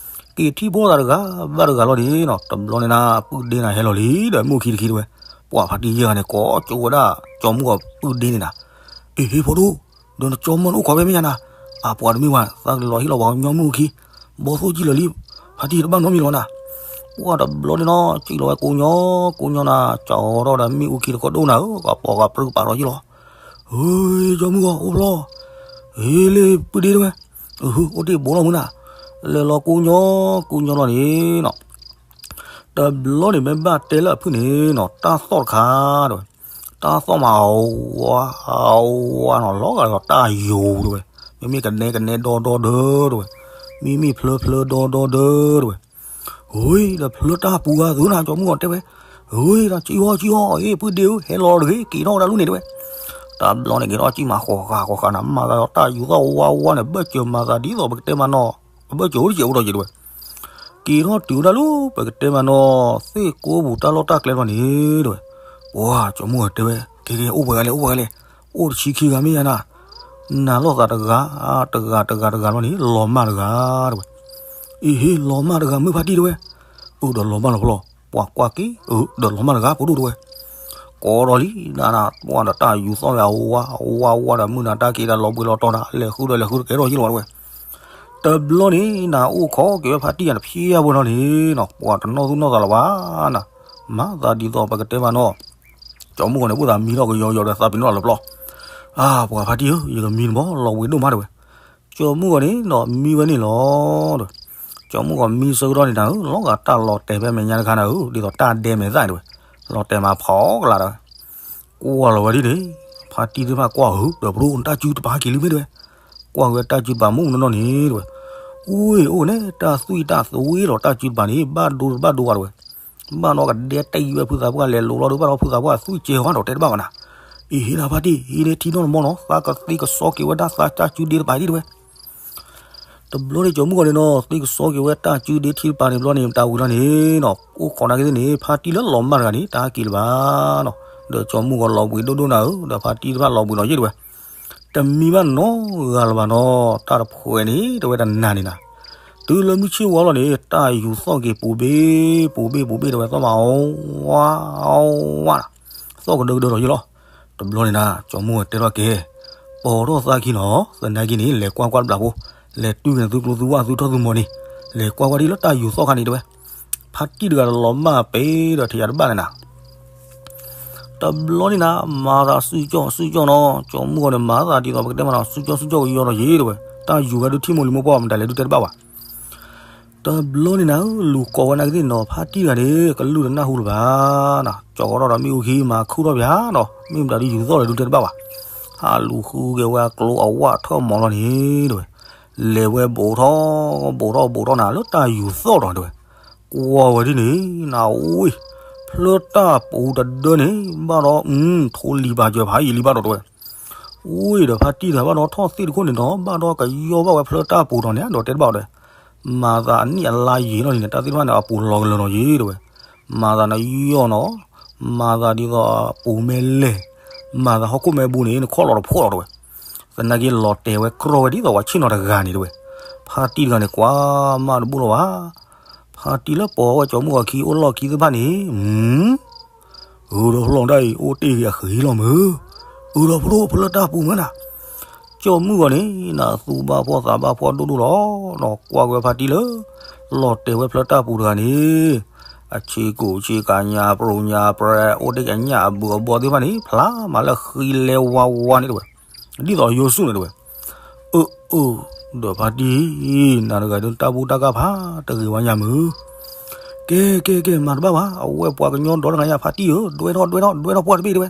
က့ၤထံၣ်ဖိသးတဂၤဘၣ်တဂၤလီၤန့ၣ်နီၤ, တဘျီန့ၣ်နၤ ပုၢ်ဒ့နၤဟဲလီၤလံ ဒီးမုၢ်ခံတခံတဝဲ, ပှၤဖါတံၢ်ယဲၢ်ဂၤန့ၣ် ကိးကၠိဝဲဒၣ်ကၠီၤမုၢ်ဂီၤပုၢ်ဒ့န့ၣ်နၤ, အ့ ဟ့ ဖိဒိၣ်, ဒီးနကၠီၤမုၢ်န့ၣ်အိၣ်ခိးဖဲမဲာ်ညါနၤ, အပှၤတမ့ၢ်ဝဲ သးကလီၤဟ့ၣ်လီၤပှၤကညီမုၢ်ခံ, ဘီသိၣ်ကံၣ်လီၤလံ, ဖါတံၢ်တဘၣ်နီတမံၤလီၤနၤ, ပှၤတဘျီန့ၣ်နီၤ ကံၣ်လီၤဝဲကိးညီ, ကိးညီနၤ ကၠီၤထီၣ်ဒီးမ့ၣ်အူခံတကိးဒိၣ်နၤဧၢ, ကပီၤကပြူၢ်ကပာ်ထီၣ်ယ့ၢ်လီၤ ဟ့ ကၠီၤမုၢ်ဂီၤအိၣ်ဖျီ, ဟ့ လ့ၢ်ပုၢ်ဒ့တဝဲ, အိၣ်တ့ၢ်ဘိလီၤမုၢ်နၤ, လဲၤလီၤကိးညီ, ကိးညီလီၤန့ၣ်နီၤ, တဘျီန့ၣ်မ့ၢ်ဘၣ်တဲလၢအဖုၣ်န့ၣ်နီၤ တၢ်သီၣ်တခါတဝဲ, တၢ်သီၣ်မးအဝါ, အဝါနီၤ လီၤဂာ်ဒီးတၢ်ယိၤတဝဲ, မ့မ့ၢ်ကနဲကနဲဒီဒီဒီတဝဲ, မ့မ့ၢ်ဖျၢဖျၢဒီဒီဒီတဝဲ ဟ့ ဒီးဖျၢတၢ်ပူၤဂၤသုနၤ ကၠီၤမုၢ်ဂီၤတဲဝဲ, ဟ့ ဒီးကံၣ်အီၣ်ကံၣ်အီၣ် အ့ၣ် ပုၢ်ဒ့ဧၢ ဟဲလီၤတဂ့ၤ က့ၤထီၣ်ဝဲဒၣ်လူန့ၣ်တဝဲ, တဘျီန့ၣ်က့ၤထီၣ်ကံၣ်မး ဃီဃာ်ဃီဃာ်နၤ မၤသးဒီးတၢ်ယူၤသီၣ်ဝါဝါန့ၣ် ဘၢၣ်စၢၤမၤသးဒ်သိးပကတဲမးနီၤ, အဘၢၣ်စၢၤအိၣ်တစဲးအိၣ်ဒီးက့ၤတဝဲ, က့ၤထီၣ်တုၤဝဲဒၣ်လၢ ပကတဲမးနီၤ သ့ၣ်ကိးပူၤတၢ်လီၢ်တၢ်ကျဲဘျီန့ၣ်တဝဲ, ပှၤကၠီၤမုၢ်ဂီၤတဲဝဲ, ကဲကဲ အိၣ်ပှဲၤဂၤလဲၣ် အိၣ်ပှဲၤဂၤလဲၣ်, အိၣ်တဆံခံဂၤမ့ၢ်ယါနၤ, နၤလိာ်သးတဂၤ, တဂၤတဂၤတဂၤလီၤန့ၣ် လီၤမၢ်တဂၤတဝဲ, အ့ၣ် ဟ့ လီၤမၢ်တဂၤမုၢ်ဖါတံၢ်တဝဲ, အၢ ဒီးလီၤမၢ်လီၤဖဲလဲၣ်, ပှၤကွၢ်က့ၤ အၢ ဒီးလီၤမၢ်တဂၤဖိဒိၣ်တဝဲ ကိးဒီးလံ နၤနၤ ပှၤဒီးတၢ်ယူၤသီၣ်ဝဲအဝါ အဝါဝါဒီးမုၢ်နၤတၢ်က့ၤတၢ်လီၤဘှံးလီၤတီၤနၤ လဲၤဃုဒီးလဲၤဃုတကဲထီၣ်ယ့ၢ်လီၤဝဲ, တဘျီန့ၣ် နၤအိၣ်ခိးက့ၤဝဲဖါတံၢ်ယၤတဖျဲၣ်အဝဲလီၤန့ၣ်နီၤ ပှၤတနီၣ်သူၣ်နီၣ်သးလၢၤဘၣ်နၤ, မၤသးဒ်သိးပကတဲမးနီၤ, ကၠီၤမုၢ်ဂီၤန့ၣ် အိၣ်သးမံထီၣ်ကယီယီဒီးသးပ့ၤနီၣ်လၢပျီ, အါ ပှၤဖါတံၢ်ဧၢ ယကမံတဘျီ လီၤဘှံးဒိၣ်မးတဝဲ ကၠီၤမုၢ်ဂီၤန့ၣ်နီၤ မံဝဲန့ၣ်လီၤဒီး, ကၠီၤမုၢ်ဂီၤမံဆၢကတီၢ်န့ၣ်နၤဧၢ လီၤဂာ်တၢ်လီၤတဲာ်ဖဲမဲာ်ညါတခါနၤဧၢ ဒ်သိးတၢ်ဒဲမဲာ်သၣ်န့ၣ်တဝဲ, လီၤတဲာ်မးဖီကလးဒီး, ကွၢ်လီၤဝဲဒ်န့ၣ်, ဖါတံၢ်သ့ၣ်တဖၣ်ကွၢ်ဧၢ ဒီးပဒိၣ်တၢ်စုတပၤက့ၤလံမ့ၢ်တဝဲ, ကွၢ်ဝဲတၢ်စုတပၤမုၢ်နီၢ်နီၢ်န့ၣ်တဝဲ, အူၣ် အိၣ်န့ၣ် တၢ်သွံၣ်တၢ်သွံၣ်လီၤ တၢ်စုတပၤန့ၣ် ဘၣ်ဒိတဘၣ်ဒိဘၣ်တဝဲ ဘၣ်နီၣ်ကဒဲတယံၤဝဲဖုသးပှၢ်လဲၤလိၤလီၤဒီးဘၣ်ဒီးဖုသးပှၢ်သွံၣ်ကဲၤဝဲဒီးတဲတဘၣ်ဘၣ်နၤ, အ့ၣ် ဟ့နၤဖါတံၢ် ဟံးန့ၢ်ထံနီၢ်တမီၢ်နီၤ သးကသ့ကစီက့ၤဝဲဒၣ်သးတၢ်စုဒ့တပၤဒ်တဝဲ, တဘျီန့ၣ်ကၠီၤမုၢ်ဂီၤန့ၣ်နီၤ သ့ကစီက့ၤဝဲတၢ်စုဒ့ထံတပၤန့ၣ်ဘျီန့ၣ် တၢ်ဝံၤလီၤန့ၣ်နီၤ အိၣ်ခိးနာ်က့သ့ၣ်န့ၣ် ဖါတံၢ်လၢလီၤမၢ်တဂၤန့ၣ် တၢ်က့ၤလၢၤဘၣ်နီၤ, ဒီးကၠီၤမုၢ်ဂီၤလီၤဘှံးဒိၣ်ဒိၣ်နၤဧၢ ဒီးဖါတံၢ်တဖၣ်လီၤဘှံးလီၤယ့ၢ်တဝဲ တမံဘၣ်နီတဂၤလၢၤဘၣ်နီၤ တၢ်တဖှဲးန့ၣ် တဝဲတနၤန့ၣ်နၤ, တုၤလၢမုၢ်ဆ့ၣ်ဝါလီၤန့ၣ် တၢ်ယူၤသီၣ်က့ၤပူၤဘ့ၣ် ပူၤဘ့ၣ် ပူၤဘ့ၣ် တဝဲသီၣ်မး ဝါ ဝါ သီၣ်ကဒၢကဒၢဒီးယ့ၢ်လီၤ, တဘျီန့ၣ်နၤ ကၠီၤမုၢ်ဂီၤတဲထီၣ်က့ၤ, ပိာ်ထီၣ်သးခံနီၤ သနာ်က့န့ၣ် လဲၤကွၢ်ကွၢ်တဘျီဖိ, လဲၤတုၤက့ၤနသုကျိသုဝၣ်သုထီၣ်သုမီၤန့ၣ်, လဲၤကွၢ်ကွၢ်ဒ်လၢတၢ်ယူၤသီၣ်ခါန့ၣ်တဝဲ, ဖါတံၢ်တဂၤဒီးလီၤမၢ်ပ့ၤဒီးထံၣ်ယၤတဘၣ်န့ၣ်နၤ တဘျီန့ၣ်နၤ မၤသးစုကၠီၣ်စုကၠီၣ်နီၤ ကၠီၤမုၢ်ဂီၤန့ၣ် မၤသးဒ်သိးပကတဲမးနီၤ စုကၠီၣ်စုကၠီၣ်ကယီဒီးယ့ၢ်တဝဲ, တၢ်ယူၤဝဲဒုးထံၣ်မိၢ်လံၤမိၢ်ပှၢ်မတၤလဲၤဒုးတဲတဘၣ်ဘၣ်, တဘျီန့ၣ်နၤ လူၤကိးဝဲနာ်က့သ့ၣ်နီၤ ဖါတံၢ်တဂၤန့ၣ် ကလုၢ်တနၢ်ဟူလၢၤဘၣ်နၤ, ကၠီၤထီၣ်ဒီးမ့ၣ်အူခံမၤခူၣ်ထီၣ်ပၠးနီၤ မ့ၢ်မတၤဒုးယူၤသီၣ်လဲၤဒုးတဲတဘၣ်ဘၣ်, ဟးလူၤဃုက့ၤဝဲအကျိအဝၣ်ထၢၣ်မီၤလီၤန့ၣ်တဝဲ, လဲၤဝဲဘူးထီၣ် ဘူးထီၣ်ဘူးထီၣ်နၤလၢတၢ်ယူၤသီၣ်ဒီးတဝဲ ကွၢ်ဝဲဒ်န့ၣ် နၤအိၣ် ဖျၢတၢ်ပူၤတဒၢန့ၣ် ဘၣ်ဒီး ထိလံၤပာ်စၢၤဖးယံာ်လံဘၣ်ဒီးတဝဲ, အိၣ်ဒီးဖါတံၢ်တဂၤဘၣ်ဒီးထီၣ်သ့ၣ်တခိၣ်န့ၣ်ဒီး ဘၣ်ဒီးကယီၢ်ဘၣ်ဝဲဖျၢတၢ်ပူၤဒီးန့ၣ် ဒီးတဲတဘၣ်ဒီး, မၤသးအနံၣ်အလါယံာ်လီၤန့ၣ် တၢ်သ့ၣ်တဖၣ်န့ၣ် အပူၤလီၤကလၢာ်နီၤယံာ်တဝဲ, မၤသးနယီၢ်နီၤ, မၤသးဒ်သိးပူၤမ့ၢ်လဲၣ်, မၤသးဟီၣ်ခိၣ်မ့ၢ်ဘူးန့ၣ် နခီၣ်လီၤတဖှီၣ်လီၤတဝဲ သနာ်က့လီၤတဲာ်ဝဲကြီဝဲဒ်သိးပှၤဆ့ၣ်နီၤတဂၤန့ၣ်တဝဲ, ဖါတံၢ်တဂၤန့ၣ်ကွၢ်မးတဘူၣ်လီၤဘၣ်, ဖါတံၢ်လၢပိာ်ဝဲကၠီၤမုၢ်ဂီၤခံအိၣ်လီၢ်ခံသ့ၣ်တဖၣ်န့ၣ်, အၢ ဒီးဖျီၣ်ဒၣ်အံၤ အိၣ်တ့ၢ်ဂ့ၤအဃံလီၤမ့ၢ်, အၢ ဒီးဖျီၣ်ဖျၢတၢ်ပူၤမ့ၢ်နၤ, ကၠီမုၣ်ဂီၤန့ၣ် နသူၣ်ဘၣ်ဖှီၣ်သးဘၣ်ဖှီၣ်ဒိၣ်ဒိၣ်လီၤ. ကွၢ်ကွံာ်ဖါတံၢ်လၢ လီၤတဲာ်ဝဲဖျၢတၢ်ပူၤတဂၤန့ၣ် အဆ့ကိၣ်ဆ့ကၤညါပြိညါပြဲ အိၣ်တ့ၢ်ကညၣ်အဘုးအဘီသ့ၣ်တဖၣ်န့ၣ် ဖျါမးလၢဃံလဲဝါဝါန့ၣ်တဲဝဲ, ဒ်သိးယိၤဆူၣ်န့ၣ်တဲဝဲ. အၢ အၢ ဒီးဖါတံၢ် နၤတဂၤဒုး တၢ်ဘူၣ်တၢ်ကၢ်ဖးတဂ့ၤဝဲညါမုၢ်. ကဲ ကဲ ကဲ မၤတဘၣ်ဘၣ်, အဝဲပှၤကညီဒီတဂၤညါ ဖါတံၢ်ဧၢ, ဒွဲထီၣ် ဒွဲထီၣ် ဒွဲထီၣ်ပှၢ်တဘ့ၣ်တဲဝဲ.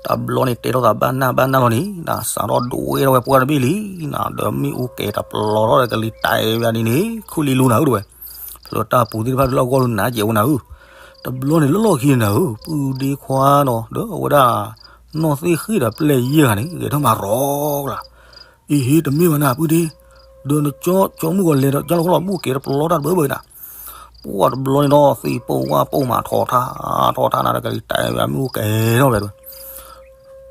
တဘျီန့ၣ် တဲထီၣ်သးဘၣ်နၢ်ဘၣ်နၢ်လီၤန့ၣ် နစးထီၣ်ဒွဲထီၣ်ဝဲပှၢ်တဘ့ၣ်လံနၤ, ဒီးမ့ၣ်အူကဲၤတပျီထီၣ်ဒီးကလံၤတဲာ်ဝဲဒ်န့ၣ်န့ၣ် ခူၣ်လံလူနၤဧၢတဲဝဲ. ဖျၢတၢ်ပူၤသ့ၣ်တဖၣ်ဒုးလၢအဂီၢ်ဒုးနးကဲးဝဲနၤဧၢ. တဘျီန့ၣ်လၢလီၢ်ခံန့ၣ်နၤဧၢ, ပုၢ်ဒ့ခွါနီၤ ဒီးအဝဲဒၣ် နီၢ်သ့ၣ်ဃ့ၣ်ဒီးပျဲၢ်ယဲၢ်ဂၤန့ၣ် ဂဲၤထၢၣ်မၤရီၤကလၤ. အ့ဟ့ တမ့ၢ်ဘၣ်နၤ ပုၢ်ဒ့, ဒီးနကၠီမုၣ်ဂီၤလဲၤဒီးကၠီလီၢ်ခီလီၤ မ့ၣ်အူကဲၤတပျီတၢ်တဘၢဘၢနၤ. ပှၢ်တဘျီန့ၣ်ဒီး သ့ၣ်ပိၢ်ဝၣ်ပိၢ်မးထီၣ်ထါ ထီၣ်ထါနၤဒီးကလံၤတဲာ်ဝဲ မ့ၣ်အူကဲၤထီၣ်ဝဲတဲဝဲ.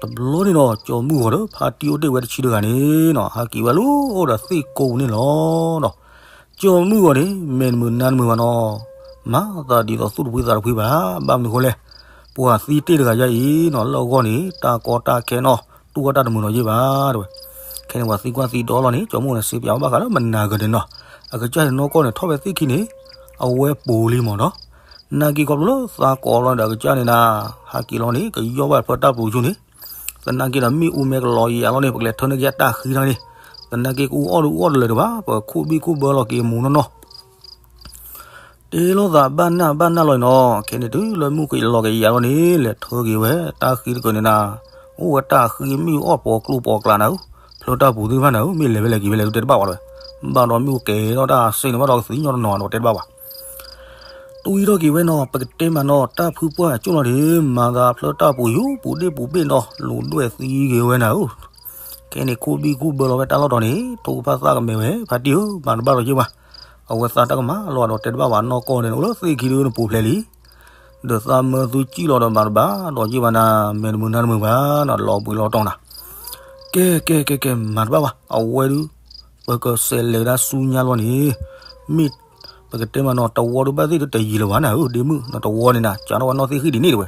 တဘျီန့ၣ်ဒီး ကၠီမုၣ်ဂီၤဒီး ဖါတံၢ်အိၣ်တ့ၢ်ဝဲတဆံတဂၤန့ၣ်နီၤ ဟးက့ၤဝဲလီၤအိၣ်ဒီးသ့ၣ်ကိးပူၤန့ၣ်လီၤ. ကၠီမုၣ်ဂီၤန့ၣ် မဲာ်တမုာ်နါတမုာ်ဘၣ်နီၤ, မၤသးဒ်သိးသူၣ်တဖှံသးတဖှံဘၣ်. ဘၣ်မနုၤအဃိလဲၣ်, ပှၤသံတ့ၢ်တဂၤယါအံၤနီၤ လၢအဂီၢ်န့ၣ် တၢ်ကီတၢ်ခဲနီၤ တူၢ်ဝဲတၢ်တမုာ်နီၤယ့ၢ်ဘၣ်တဲဝဲ. ခဲန့ၣ်ပှၤသံကွၢ်သံဒိးလီၤန့ၣ် ကၠီမုၣ်န့ၣ် စ့ပၠးဝဲဘၣ်ဃးလၢမနၤဂၤန့ၣ်နီၤ, အကစၢ်န့ၣ်နီၢ်ကီၢ်န့ၣ် ထီၣ်ဖဲသ့ၣ်ခံန့ၣ် အဝဲပူၤလံမးနီၤ. နာ်က့ခီဖျိလၢသးကိးလီၤဒီးအကစၢ်န့ၣ်နၤ ဟးက့ၤလီၤန့ၣ် ကယီၢ်ဘၣ်ဖျၢတၢ်ပူၤဆူန့ၣ် သနာ်က့ဒီးမ့ၣ်အူမ့ၢ်ကလီၤယံာ်အလီၢ်န့ၣ် ပကလဲၤထၢန့ၢ်က့ၤအတၢ်ဃံထီၣ်န့ၣ်, သနာ်က့ကအူအီၣ်ဒုးအူအီၣ်တလၢာ်ဒံးဘၣ် ပခိၣ်ဘံၣ်ခိၣ်ဘၢလီၤက့ၤမူနီၢ်နီၢ် တဲလိာ်သးဘၣ်နၢ်ဘၣ်နၢ်လီၤအံၤနီၤ, ခဲန့ၣ်တုၤလၢမ့ၣ်အူကလီၤက့ၤယံာ်အလီၢ်န့ၣ် လဲၤထၢက့ၤဝဲတၢ်ဃံတကၢၢ်န့ၣ်နၤ, အိၣ်ဝဲတၢ်ဃံမ့ၣ်အူအီၣ်ပိာ်ကျိပိာ်ကျါနၤဧၢ, ဖျၢတၢ်ပူၤသ့ၣ်တဖၣ်နၤဧၢ, မ့ၢ်လဲၤဖဲလဲၣ်က့ၤဖဲလဲၣ်ဒုးတဲတဘၣ်ဝဲတဲဝဲ, ဘၣ်ဒီးမ့ၣ်အူကဲၤထီၣ်တၢ်စ့န့ၣ်ဘၣ်ဒီးကသံညီတနီၤဒီးတဲတဘၣ်ဝဲ တွံၢ်ထီၣ်က့ၤဝဲနီၤ, ပကတဲမးနီၤ တၢ်ဖုပှၢ်ကၠိၣ်လီၤန့ၣ် မၤသးဖျၢတၢ်ပူၤယူၤပူၤဒ့ၣ်ပူၤဘ့ၣ်နီၤ လူၤဒွဲၣ်သံဂ့ၤဝဲနၤဧၢ, ခဲန့ၣ်ခိၣ်ဘံၣ်ခိၣ်ဘၢလီၤဝဲတၢ်လီၢ်တီၤန့ၣ် ထိၣ်ကဖၣ်သၣ်ကမဲာ်ဝဲ ဖါတံၢ်ဧၢ မၤတဘၣ်ဒီးယ့ၢ်ဘၣ်, အဝဲသးတၢ်ကမၣ်လီၤဒီးတဲတဘၣ်ဘၣ်နီၢ်ကီၢ်န့ၣ် အိၣ်လၢသ့ၣ်ခံဒုးနပူၤဖျဲးလံ ဒီးသးမၢသုစံၣ်လီၤဒီးမၤတဘၣ်ဒီးယ့ၢ်ဘၣ်နၤ, မဲာ်တမုာ်နါတမုာ်ဘၣ်နီၤ လီၤဘှံးလီၤတီၤနၤ, ကဲကဲကဲကဲ မၤတဘၣ်ဘၣ်, အဝဲဒုး ပကစးလဲၤဒၣ်ဆူညါလီၤန့ၣ်, မ့ၢ်ပကတဲမးနီၤ တဝီဒုးဘၣ်သ့ၣ်ဒုးတယံာ်လၢၤဘၣ်နၤဧၢ, ဒ့မုၣ်နီၤ တဝီန့ၣ်နၤ ကးထီၣ်ဝဲနီၢ်သ့ၣ်ဃံၣ်ဒ်န့ၣ်တဲဝဲ,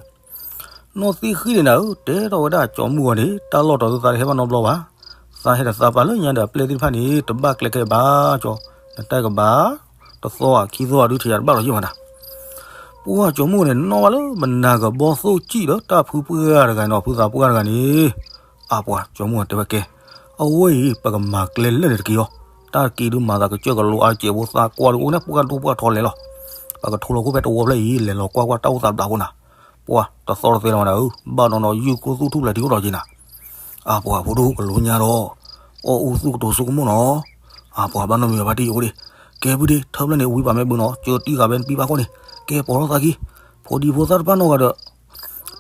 နီၢ်သ့ၣ်ဃံၣ်န့ၣ်နၤဧၢ တဲထီၣ်ဝဲဒၣ်ကၠီမုၢ်ဂီၤန့ၣ် တၢ်လီၢ်တီၤဒုးသးတဟဲဘၣ်နီတဘျီဘၣ်, သးဟဲဒီးသးပာ်လၢညါဒီးအပျဲၢ်သ့ၣ်တဖၣ်န့ၣ် တဘၣ်ကျဲခဲဘၣ်ကၠီ, နတၢ်ကဘၣ် တသီအခံသီအဒုးထံၣ်ယၤတဘၣ်လီၤယ့ၢ်ဘၣ်နၤ ပှၢ်ကၠီမုၢ်န့ၣ် နီၣ်ဘၣ်လၢမနၤကဘီသိၣ်စံၣ်ဒီးတၢ်ဖုပှၢ်တဂၤနီၤ ဖုသးပှၢ်တဂၤန့ၣ်, အပှၤကၠီမုၢ်တဲဝဲကဲ, အဝဲအံၤ ပကမၤကျဲလၢာ်န့ၣ်တက့ၢ်အီၤ, တၢ်က့ၤဒုးမၤသးကစၢၢ်ကလိအါစဲးဖိ သးကွၢ်ဒုးအိၣ်န့ၣ် ပှၢ်ဒိၣ်ပှၢ်ထီလဲၤလီၤ, ပကထိလီၤခိၣ်ဖဲတဝီဖျၢၣ်အံၤ လဲၤလီၤကွၢ်ကွၢ်တၢ်အိၣ်သးဘျးဖိနၤ, ပှၢ်တသီတသဲလီၤနၤဧၢ, ဘၣ်နီၤနီၤ ယုၢ်ခိၣ်သူၣ်ထူၣ်ဖျဲးထံအိၣ်လီၤက့ၤနၤ အပှၤဖိဒိၣ်ကလိညါဒီး, အီၣ်အူသူၣ်ကတိၤဆိကမိၣ်နီၤ, အပှၤဘၣ်နီတမံၤဘၣ်ဖါတံၢ်အိၣ်ဒံး, ကဲပုၢ်ဒ့ ထၢဖျၢၣ်န့ၣ် ဝံပာ်မ့ၢ်ဘုနီၤ ကၢတံၢ်ဃာ်ဖဲနပံပာ်ခီၣ်န့ၣ်, ကဲပိာ်ထီၣ်သးခံ, ဖိဒံဖိသၣ်တဖၣ်နီတဂၤဒီး,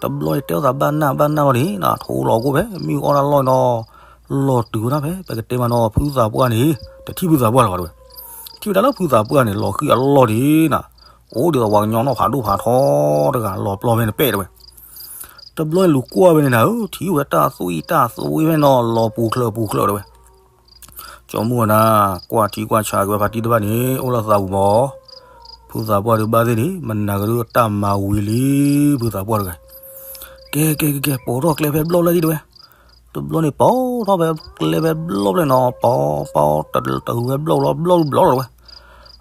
တဘျီန့ၣ်တဲအီၣ်သးဘၣ်နၢ်ဘၣ်နၢ်လီၤန့ၣ် ထိလီၤကိၣ်ဖဲမ့ၣ်အူအီၣ်တၢ်လီၢ်နီၤ, လီၤတုၤဝဲဒၣ်ဖဲ ပကတဲမးနီၤ ဖုသးပှၢ်န့ၣ်, တထံၣ်ဖုသးပှၢ်လၢၤဘၣ်တဲဝဲ, ထံၣ်ဝဲဒၣ်လၢဖုသးပှၢ်န့ၣ် လီၤဃံၣ်အလီၢ်ဒံးနၤ, အိၣ်ဒ်သိးပှၤကညီနီၢ်ဖးဒိၣ်ဖးထီတဂၤ လီၤပျီဖဲန့ၣ်ပဲၣ်တဲဝဲ တဘျီန့ၣ်လူၤကွၢ်ဝဲန့ၣ်နၤဧၢ, ထံၣ်ဝဲတၢ်သွံၣ်တၢ်သွံၣ်ဖဲနီၤ လီၤပူၤချၢၣ်ပူၤချၢၣ်တဲဝဲ, ကၠီမုၢ်ဝဲနၤ, ကွၢ်ထံကွၢ်ဆးက့ၤဝဲဖါတံၢ်တဖၣ်န့ၣ် အိၣ်လၢသးပူၤဘၣ်, ဖုသးပှၢ်ဒုးဘၣ်သ့ၣ်န့ၣ် မနၤကဒုးတၢ်မၤဝံၤလံ, ဖုသးပှၢ်တဂၤ, ကဲကဲကဲကဲ ပိာ်ထီၣ်ကျဲဖဲဘျီၣ်လၢဒံးတဲဝဲ, တဘျီန့ၣ်ပိာ်ထီၣ်ဖဲကျဲဖဲဘျီၣ်ဖျဲၣ်နီၤ ပိာ်ပိာ်တတုၤဖဲဘျီၣ်လီၤ ဘျီၣ်ဘျီၣ်တဲဝဲ လီ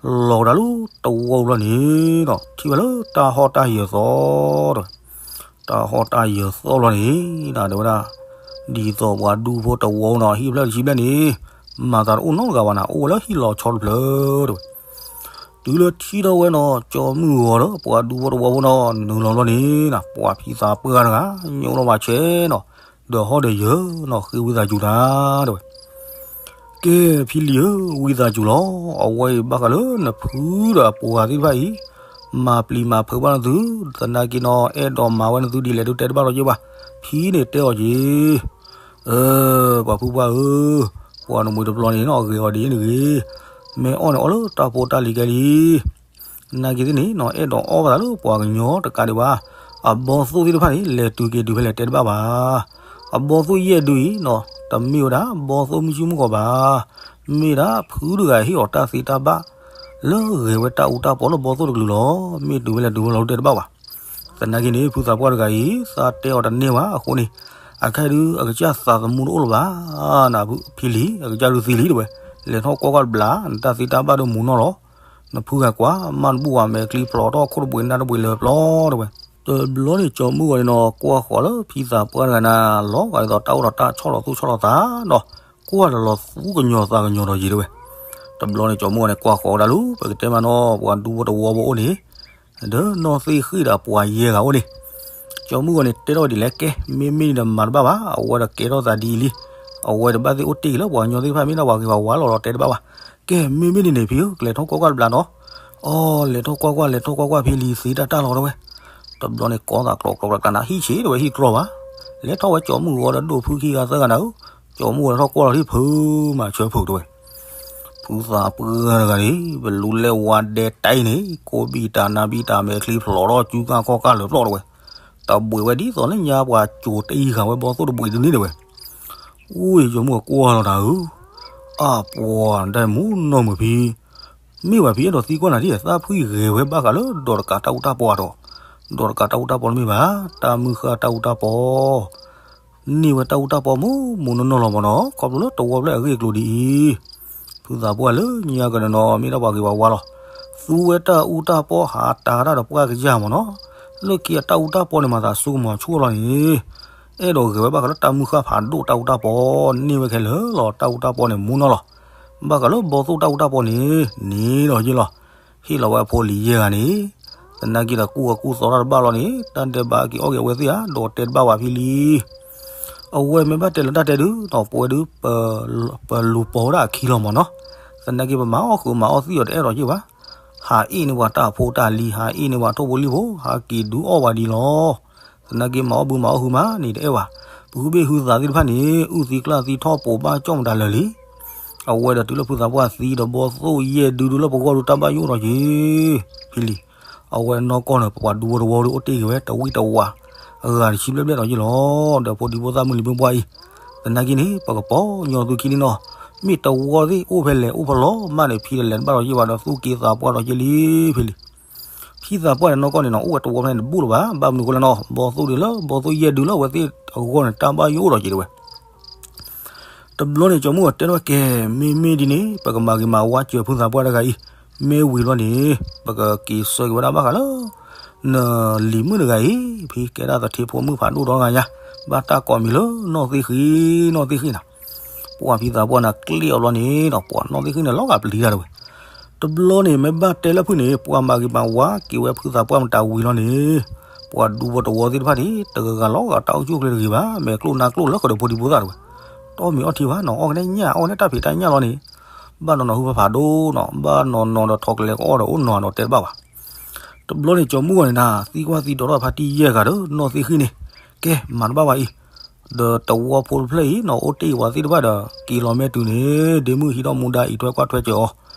ၤကဒါလၢတဝီဘျီန့ၣ်ဒီး ထံၣ်ဝဲလၢတၢ်ဟီၣ်တၢ်ယၢၤသီတဲဝဲ, တၢ်ဟီၣ်တၢ်ယၢၤသီဘျီန့ၣ် တဲဝဲဒၣ်, ဒ်သိးပှၤဒူဖိတဝီနီၤ ဟံၣ်ဖျၢၣ်တဆံဘျဲၣ်န့ၣ် မၤသးတအိၣ်နီတဂၤဘၣ်နၤ အိၣ်ဝဲလၢဟံၣ်လီၤဆီတဖျၢၣ်တဲဝဲ, တုၤလၢထံၣ်ထီၣ်ဝဲနီၤ ကၠီမုၢ်ဂီၤဒီး ပှၤဒူဖိတဝီဖိနီၤ နုာ်လီၤဘျီန့ၣ် ပှၤဖံသးပှၢ်တဂၤ ညိလီၤဘၣ်ဆဲးနီၤ, ဒီးဟီၣ်ဒီးယၢၤနီၤ ဃ့ဝံသးစူၤတၢ်တဲဝဲ ကဲဖံလံၤဧၢ ဝံသးစူၤလီၤ, အဝဲအံၤဘၣ်ဃးလၢနဖုဒီးအပှၤသ့ၣ်တဖၣ်အံၤ မၤပျံၤမၤဖုးဘၣ်နသု, သနာ်က့နီၤ အဲၣ်ဒိးမၤဝဲနသုဒ်လဲၣ်ဒုးတဲတဘၣ်လီၤယ့ၢ်ဘၣ်, ဖံန့ၣ်တဲအီၤက့ၤ, အၢ ပှၤဖုပှၢ်ဧၢ, ပှၤနမှံၤတပျီန့ၣ်နီၤ ဂ့ၤအီၤဒ်အံၤန့ၣ်ဂ့ၤ, မ့ၢ်အီၣ်န့ၣ်အီၣ်လၢတၢ်ဖိတၢ်လံၤကဲလံ နာ်က့သ့ၣ်န့ၣ်နီၤ အဲၣ်ဒိးအီၣ်ဘၣ်သးလၢပှၤကညီတကးဒံးဘၣ်, အဘီသိၣ်သ့ၣ်တဖၣ်န့ၣ် လဲၤတုၤက့ၤတုၤဖဲလဲၣ်တဲတဘၣ်ဘၣ်, အဘီသိၣ်ယဲၢ်ဒုအံၤနီၤ တမ့ၢ်ဝဲဒၣ်ဘီသိၣ်မုၢ်ဆ့ၣ်မုၢ်ဂီၤဘၣ်, မ့ၢ်ဒၣ်ဖုတဂၤဟ့ၣ်အီၤတၢ်သ့တၢ်ဘၣ်, လၢဂဲၤဝဲတၢ်အူတၢ်ပီလၢဘီသိၣ်တကလုာ်လီၤ, မ့ၢ်တုၤဖဲလဲၣ်တုၤဖဲလဲၣ်တဲတဘၣ်ဘၣ်, သနာ်က့န့ၣ် ဖုသးပှၢ်တဂၤအံၤ သးတဲအီၤတန့ၢ်ဘၣ်အဃိန့ၣ်, အခဲဒုး အကစၢ်သးသမူတအိၣ်လၢၤဘၣ်, နဖံလံၤ အကစၢ်ဒုးသံလံတဝဲ, လဲၤထီၣ်ကွၢ်ကွၢ်တဘျီ နတၢ်သ့တၢ်ဘၣ်ဒုးမူနီၢ်လီၤ, နဖုဂၤကွၢ် မၢ်တဘူၣ်ဝဲမဲာ်ချံဖျိးထီၣ်ခိၣ်တဘှံးနၢ်တဘှံးလၢပျီတဝဲ, တဘျီန့ၣ် ကၠီၤမုၣ်ဂီၤန့ၣ်နီၤ ကွၢ်ဃီၤလၢဖံသးပှၢ်တဂၤနၤ လီၤဂာ်ဒ်သိးတၢ်အိၣ်ဒီးတၢ်ဆီၣ်လီၤသူၣ်ဆီၣ်လီၤသးဒီး ကွၢ်လီၤလီၤသူကညီၤသးကညီၤဒီးယံၤတဝဲ, တဘျီန့ၣ် ကၠီၤမုၣ်ဂီၤန့ၣ် ကွၢ်ဃီၤဝဲဒၣ်လၢ ပကတဲမးနီၤ ပှၤဒူဖိတဝီဖိအိၣ်န့ၣ် ဒီးနီၢ်သ့ၣ်ဃ့ၣ်ဒီးပှၤယဲၢ်ဂၤအိၣ်န့ၣ်, ကၠီၤမုၣ်ဂီၤန့ၣ် တဲထီၣ်ဝဲဒ်လဲၣ် ကဲ မ့မ့ၢ်ဒ်န့ၣ်ဒီးမၤတဘၣ်ဘၣ်, အဝဲဒီးကဲထီၣ်သးဒ်အံၤလံ, အဝဲတဘၣ်သ့ၣ်အိၣ်တ့ၢ်က့ၤလၢပှၤကညီသ့ၣ်တဖၣ် မ့ၢ်ဒၣ်ပှၤဂ့ၤပှၤဝါလီၤဒီးတဲတဘၣ်ဘၣ်, ကဲ မ့မ့ၢ်ဒ်န့ၣ် ဖံဧၢ ကလဲၤထီၣ်ကွၢ်ကွၢ်တဘျီနီၤ, အီ လဲၤထီၣ်ကွၢ်ကွၢ် လဲၤထီၣ်ကွၢ်ကွၢ်ဖံလံၤသ့တၢ်တၢ်လီၤတဝဲ, တဘျီန့ၣ် ကိးသးကျိးကျိးကျါကျါနၤ ဟံၣ်ဆံးတဝဲ ဟံၣ်တြီဘၣ်, လဲၤထီၣ်ဝဲကၠီၤမုၣ်ဂီၤဒီးဒိၣ်ဖုခံဂၤသၢဂၤနၤဧၢ, ကၠီၤမုၣ်ဂီၤထီၣ်ကွၢ်လီၤထံၣ်ဖုမၤဆၢဖုးတဝဲ ဖုသးပှၢ်တဂၤန့ၣ် ပလူၤလဲၢ်ဝါဒဲတၢ်အံၤန့ၣ် ကိးဘံၣ်တၢ်နါဘံၣ်တၢ်မဲာ်ချံဖျိးထီၣ် ကူကၢ်ခီၣ်ကၢ်လၢာ်ပျီၢ်တဝဲ, တဘှံးဝဲဒ်သိးလၢညါပှၤကိၤတအံၤဃာ်ဝဲဘီသိၣ်တဘှံးဒ်န့ၣ်တဝဲ, အိၣ်ယိၤမုၣ်အကွၢ်လီၤတၢ်ဧၢ, အပှၤဒၣ်မူနီၢ်မုာ်ဖံ မ့ၢ်ဘၣ်ဖံအဲၣ်ဒိးသံကွၢ်နၤဒ် သးဖှံဂဲၤဝဲဘၣ်ဃးလၢဒီးတကးတၢ်အူတၢ်ပီအတီၢ်, ဒီးတကးတၢ်အူတၢ်ပီတမ့ၢ်ဘၣ်, တၢ်မုၢ်ဃၢ်တၢ်အူတၢ်ပီ န့ၢ်ဝဲတၢ်အူတၢ်ပီမူးမူးနီၢ်နီၢ်လီၤမ့ၢ်နီၤ ခီဖျိလၢတဝီဖျၢၣ်အဂ့ၢ်အကျိၤဒ်အံၤ, ဖုသးပှၢ်လၢညါကဒီးနီၤ မ့ၢ်ဒၣ်ပှၤဂ့ၤပှၤဝါလီၤ, သူဝဲတၢ်အူတၢ်ပီဟးတၢ်တၢ်ဒီးပှၢ်ကယၢ်မ့ၢ်နီၤ, လၢခံအတၢ်အူတၢ်ပီန့ၣ်မၤသးဆူကမီၤဆူၣ်လီၤန့ၣ်, အဲၣ်ဒိးဂဲၤဝဲဘၣ်ဃးလၢတၢ်မုၢ်ဃၢ်ဖးဒိၣ်တၢ်အူတၢ်ပီ, န့ၢ်ဝဲခဲလၢာ်လီၤ တၢ်အူတၢ်ပီန့ၣ်မူးနီၢ်လီၤ, ဘၣ်ဃးလၢဘီသိၣ်တၢ်အူတၢ်ပီန့ၣ် န့ၣ်ဒီးယ့ၢ်လီၤ ဟ့ၣ်လီၤဝဲအဖိလံၤယဲၢ်ဂၤန့ၣ်, သနာ်က့ဒီးကူၣ်အကူၣ်သီတၢ်တဘၣ်လီၤန့ၣ် တၢ်ဒဲးဘးက့ၤအီၣ်က့ၤအဝဲသ့ၣ်ဧါ ဒီးတဲတဘၣ်ဝဲဖံလံၤ, အဝဲမ့ၢ်ဘၣ်တဲလၢတၢ်တဲဒုး ဒီးပဝဲဒုး ပလူၤပိာ်ဝဲဒၣ်အခံလီၤမ့ၢ်နီၤ, သနာ်က့ပမၤအီၣ်ဃုာ်မၤအီၣ်သံအီၤတအဲၣ်ဒိးယ့ၢ်ဘၣ်, ဟးအ့ၣ်န့ၢ်ပှၤတၢ်ဖိတၢ်လံၤ ဟးအ့ၣ်န့ၢ်ပှၤထိၣ်ဖိလံၣ်ဖိ ဟးက့ၤဒုးအီၣ်ဝဲဒ်လီၤ သနာ်က့မၤအီၣ်ဘုမၤအီၣ်ဟုမးန့ၣ် တအဲၣ်ဝဲ, ပဟုဘ့ၣ်ဟုသးသ့ၣ်တဖၣ်န့ၣ် အုၣ်သံကျၢ်သံထီၣ်ပိာ်ဘၣ်ကၠီၣ်မတၤလၢာ်လံ, အဝဲဒီးတုၤလၢဖုသးပှၢ်သံဒီးဘီသိၣ်ယဲၢ်ဒုဒုလၢပဂီၢ်ဒုတၢ်ဘၣ်ယိၣ်ဒီးက့ၤ, ဖံလံၤ, အဝဲနီၢ်ကီၢ်န့ၣ် ပှၤဒူဖိတဝီဒုအိၣ်တ့ၢ်က့ၤဝဲ တဝံၣ်တဝး, အဂၤတဆံဘျဲၣ်ဘျဲၣ်ဒီးယ့ၢ်လီၤ, ဒီးဖိဒံဖိသၣ်မုၢ်လံၤမုၢ်ပှၢ်အံၤ, သနာ်က့န့ၣ် ပကပီၤညီသုခံန့ၣ်နီၤ, မ့ၢ်တဝီသ့ၣ်အိၣ်ဖဲလဲၣ်အိၣ်ဖဲလဲၣ်မးန့ၣ် ဖံဒီးလဲၤတဘၣ်ဒီးယ့ၢ်ဘၣ်ဒီးသူၣ်က့သးပှၢ်ဒီးယ့ၢ်လံ, ဖံလံၤ ဖံသးပှၢ်န့ၣ်နီၢ်ကီၢ်န့ၣ်နီၤ အိၣ်ဝဲတဝီဖဲန့ၣ်တဘူၣ်လၢၤဘၣ်, ဘၣ်မနုၤအဃိလဲၣ်နီၤ ဘီသိၣ်ဒုလၢ ဘီသိၣ်ယဲၢ်ဒုလၢအဝဲသ့ၣ် အဂီၢ်န့ၣ် တၢ်ဘၣ်ယိၣ်အိၣ်ဒီးက့ၤတဝဲ, တဘျီန့ၣ် ကၠီၤမုၣ်အီၤတဲထီၣ်ဝဲကဲ, မ့မ့ၢ်ဒ်န့ၣ် ပကမၤဂ့ၤမၤဝါစၢၤဖုသးပှၢ်တဂၤအံၤ, မ့ၢ်ဝံၤဘျီန့ၣ် ပကက့ၤဆှၢက့ၤဝဲဒၣ်ဘၣ်ဃးလၢ နလံၤမုၣ်တဂၤအံၤ, ဖံကဲဒၣ်သထ့ဖိမုၣ်ဖးဒိၣ်ဒီဂၤညါ, ဘၣ်တၢ်ကိးမံၤလၢနီၢ်သ့ၣ်ဃံ, နီၢ်သ့ၣ်ဃံနၤ ပှၢ်ဖံသးပှၢ်န့ၣ်ကျ့ၣ်အီၤဘျီန့ၣ်ဒီး ပှၤနီၢ်သ့ၣ်ဃံန့ၣ် လီၤဂာ်ပျံၤတၢ်တဝဲ, တဘျီန့ၣ် မ့ၢ်ဘၣ်တဲလၢဖုန့ၣ် ပှၤမၤဂ့ၤမၤဝါက့ၤဝဲဖုသးပှၢ်မတၤဝံၤလီၤန့ၣ်, ပှၤဒူဖိတဝီသ့ၣ်တဖၣ်န့ၣ် တဂၤဂၤလီၤဂာ်တၢ်အိၣ်ဆူၣ်အိၣ်ချ့တဂ့ၤဘၣ်, မဲာ်ကျိၣ်နါကျိၣ်လၢဃီဒီးဖိဒံဖိသၣ်တဝဲ, တီၢ်မံၤအီၣ်ထံဘၣ်နီၤ အီၣ်ကနဲၣ်ညၣ် အီၣ်ကနဲၣ်တၢ်ဖံးတၢ်ညၣ်လီၤန့ၣ်, ဘၣ်နီၤနီၤဟုဖးဖးဒိၣ်နီၤ ဘၣ်နီၤနီၤဒီးထီကလဲၤကအီၣ်ဒီးအိၣ်နီၤဒီးတဲတဘၣ်ဘၣ် တဘျီန့ၣ် ကၠီၤမုၣ်အီၤန့ၣ်နၤ သံကွၢ်သံဒိးထီၣ်ဖါတံၢ်ယဲၢ်ဂၤဒီး နီၢ်သ့ၣ်ဃံန့ၣ်, ကဲ မၤတဘၣ်ဝဲအံၤ, ဒီးတဝီဖိတဖျၢၣ်အံၤနီၤ အိၣ်တ့ၢ်ဝဲသ့ၣ်တဖၣ်ဒီး က့ၤလီၤမ့ၢ်တုၤန့ၣ် ဒ့မုၣ်ဟံးထီၣ်မူဒါအံးထွဲကွၢ်ထွဲစၢၤအီၤ,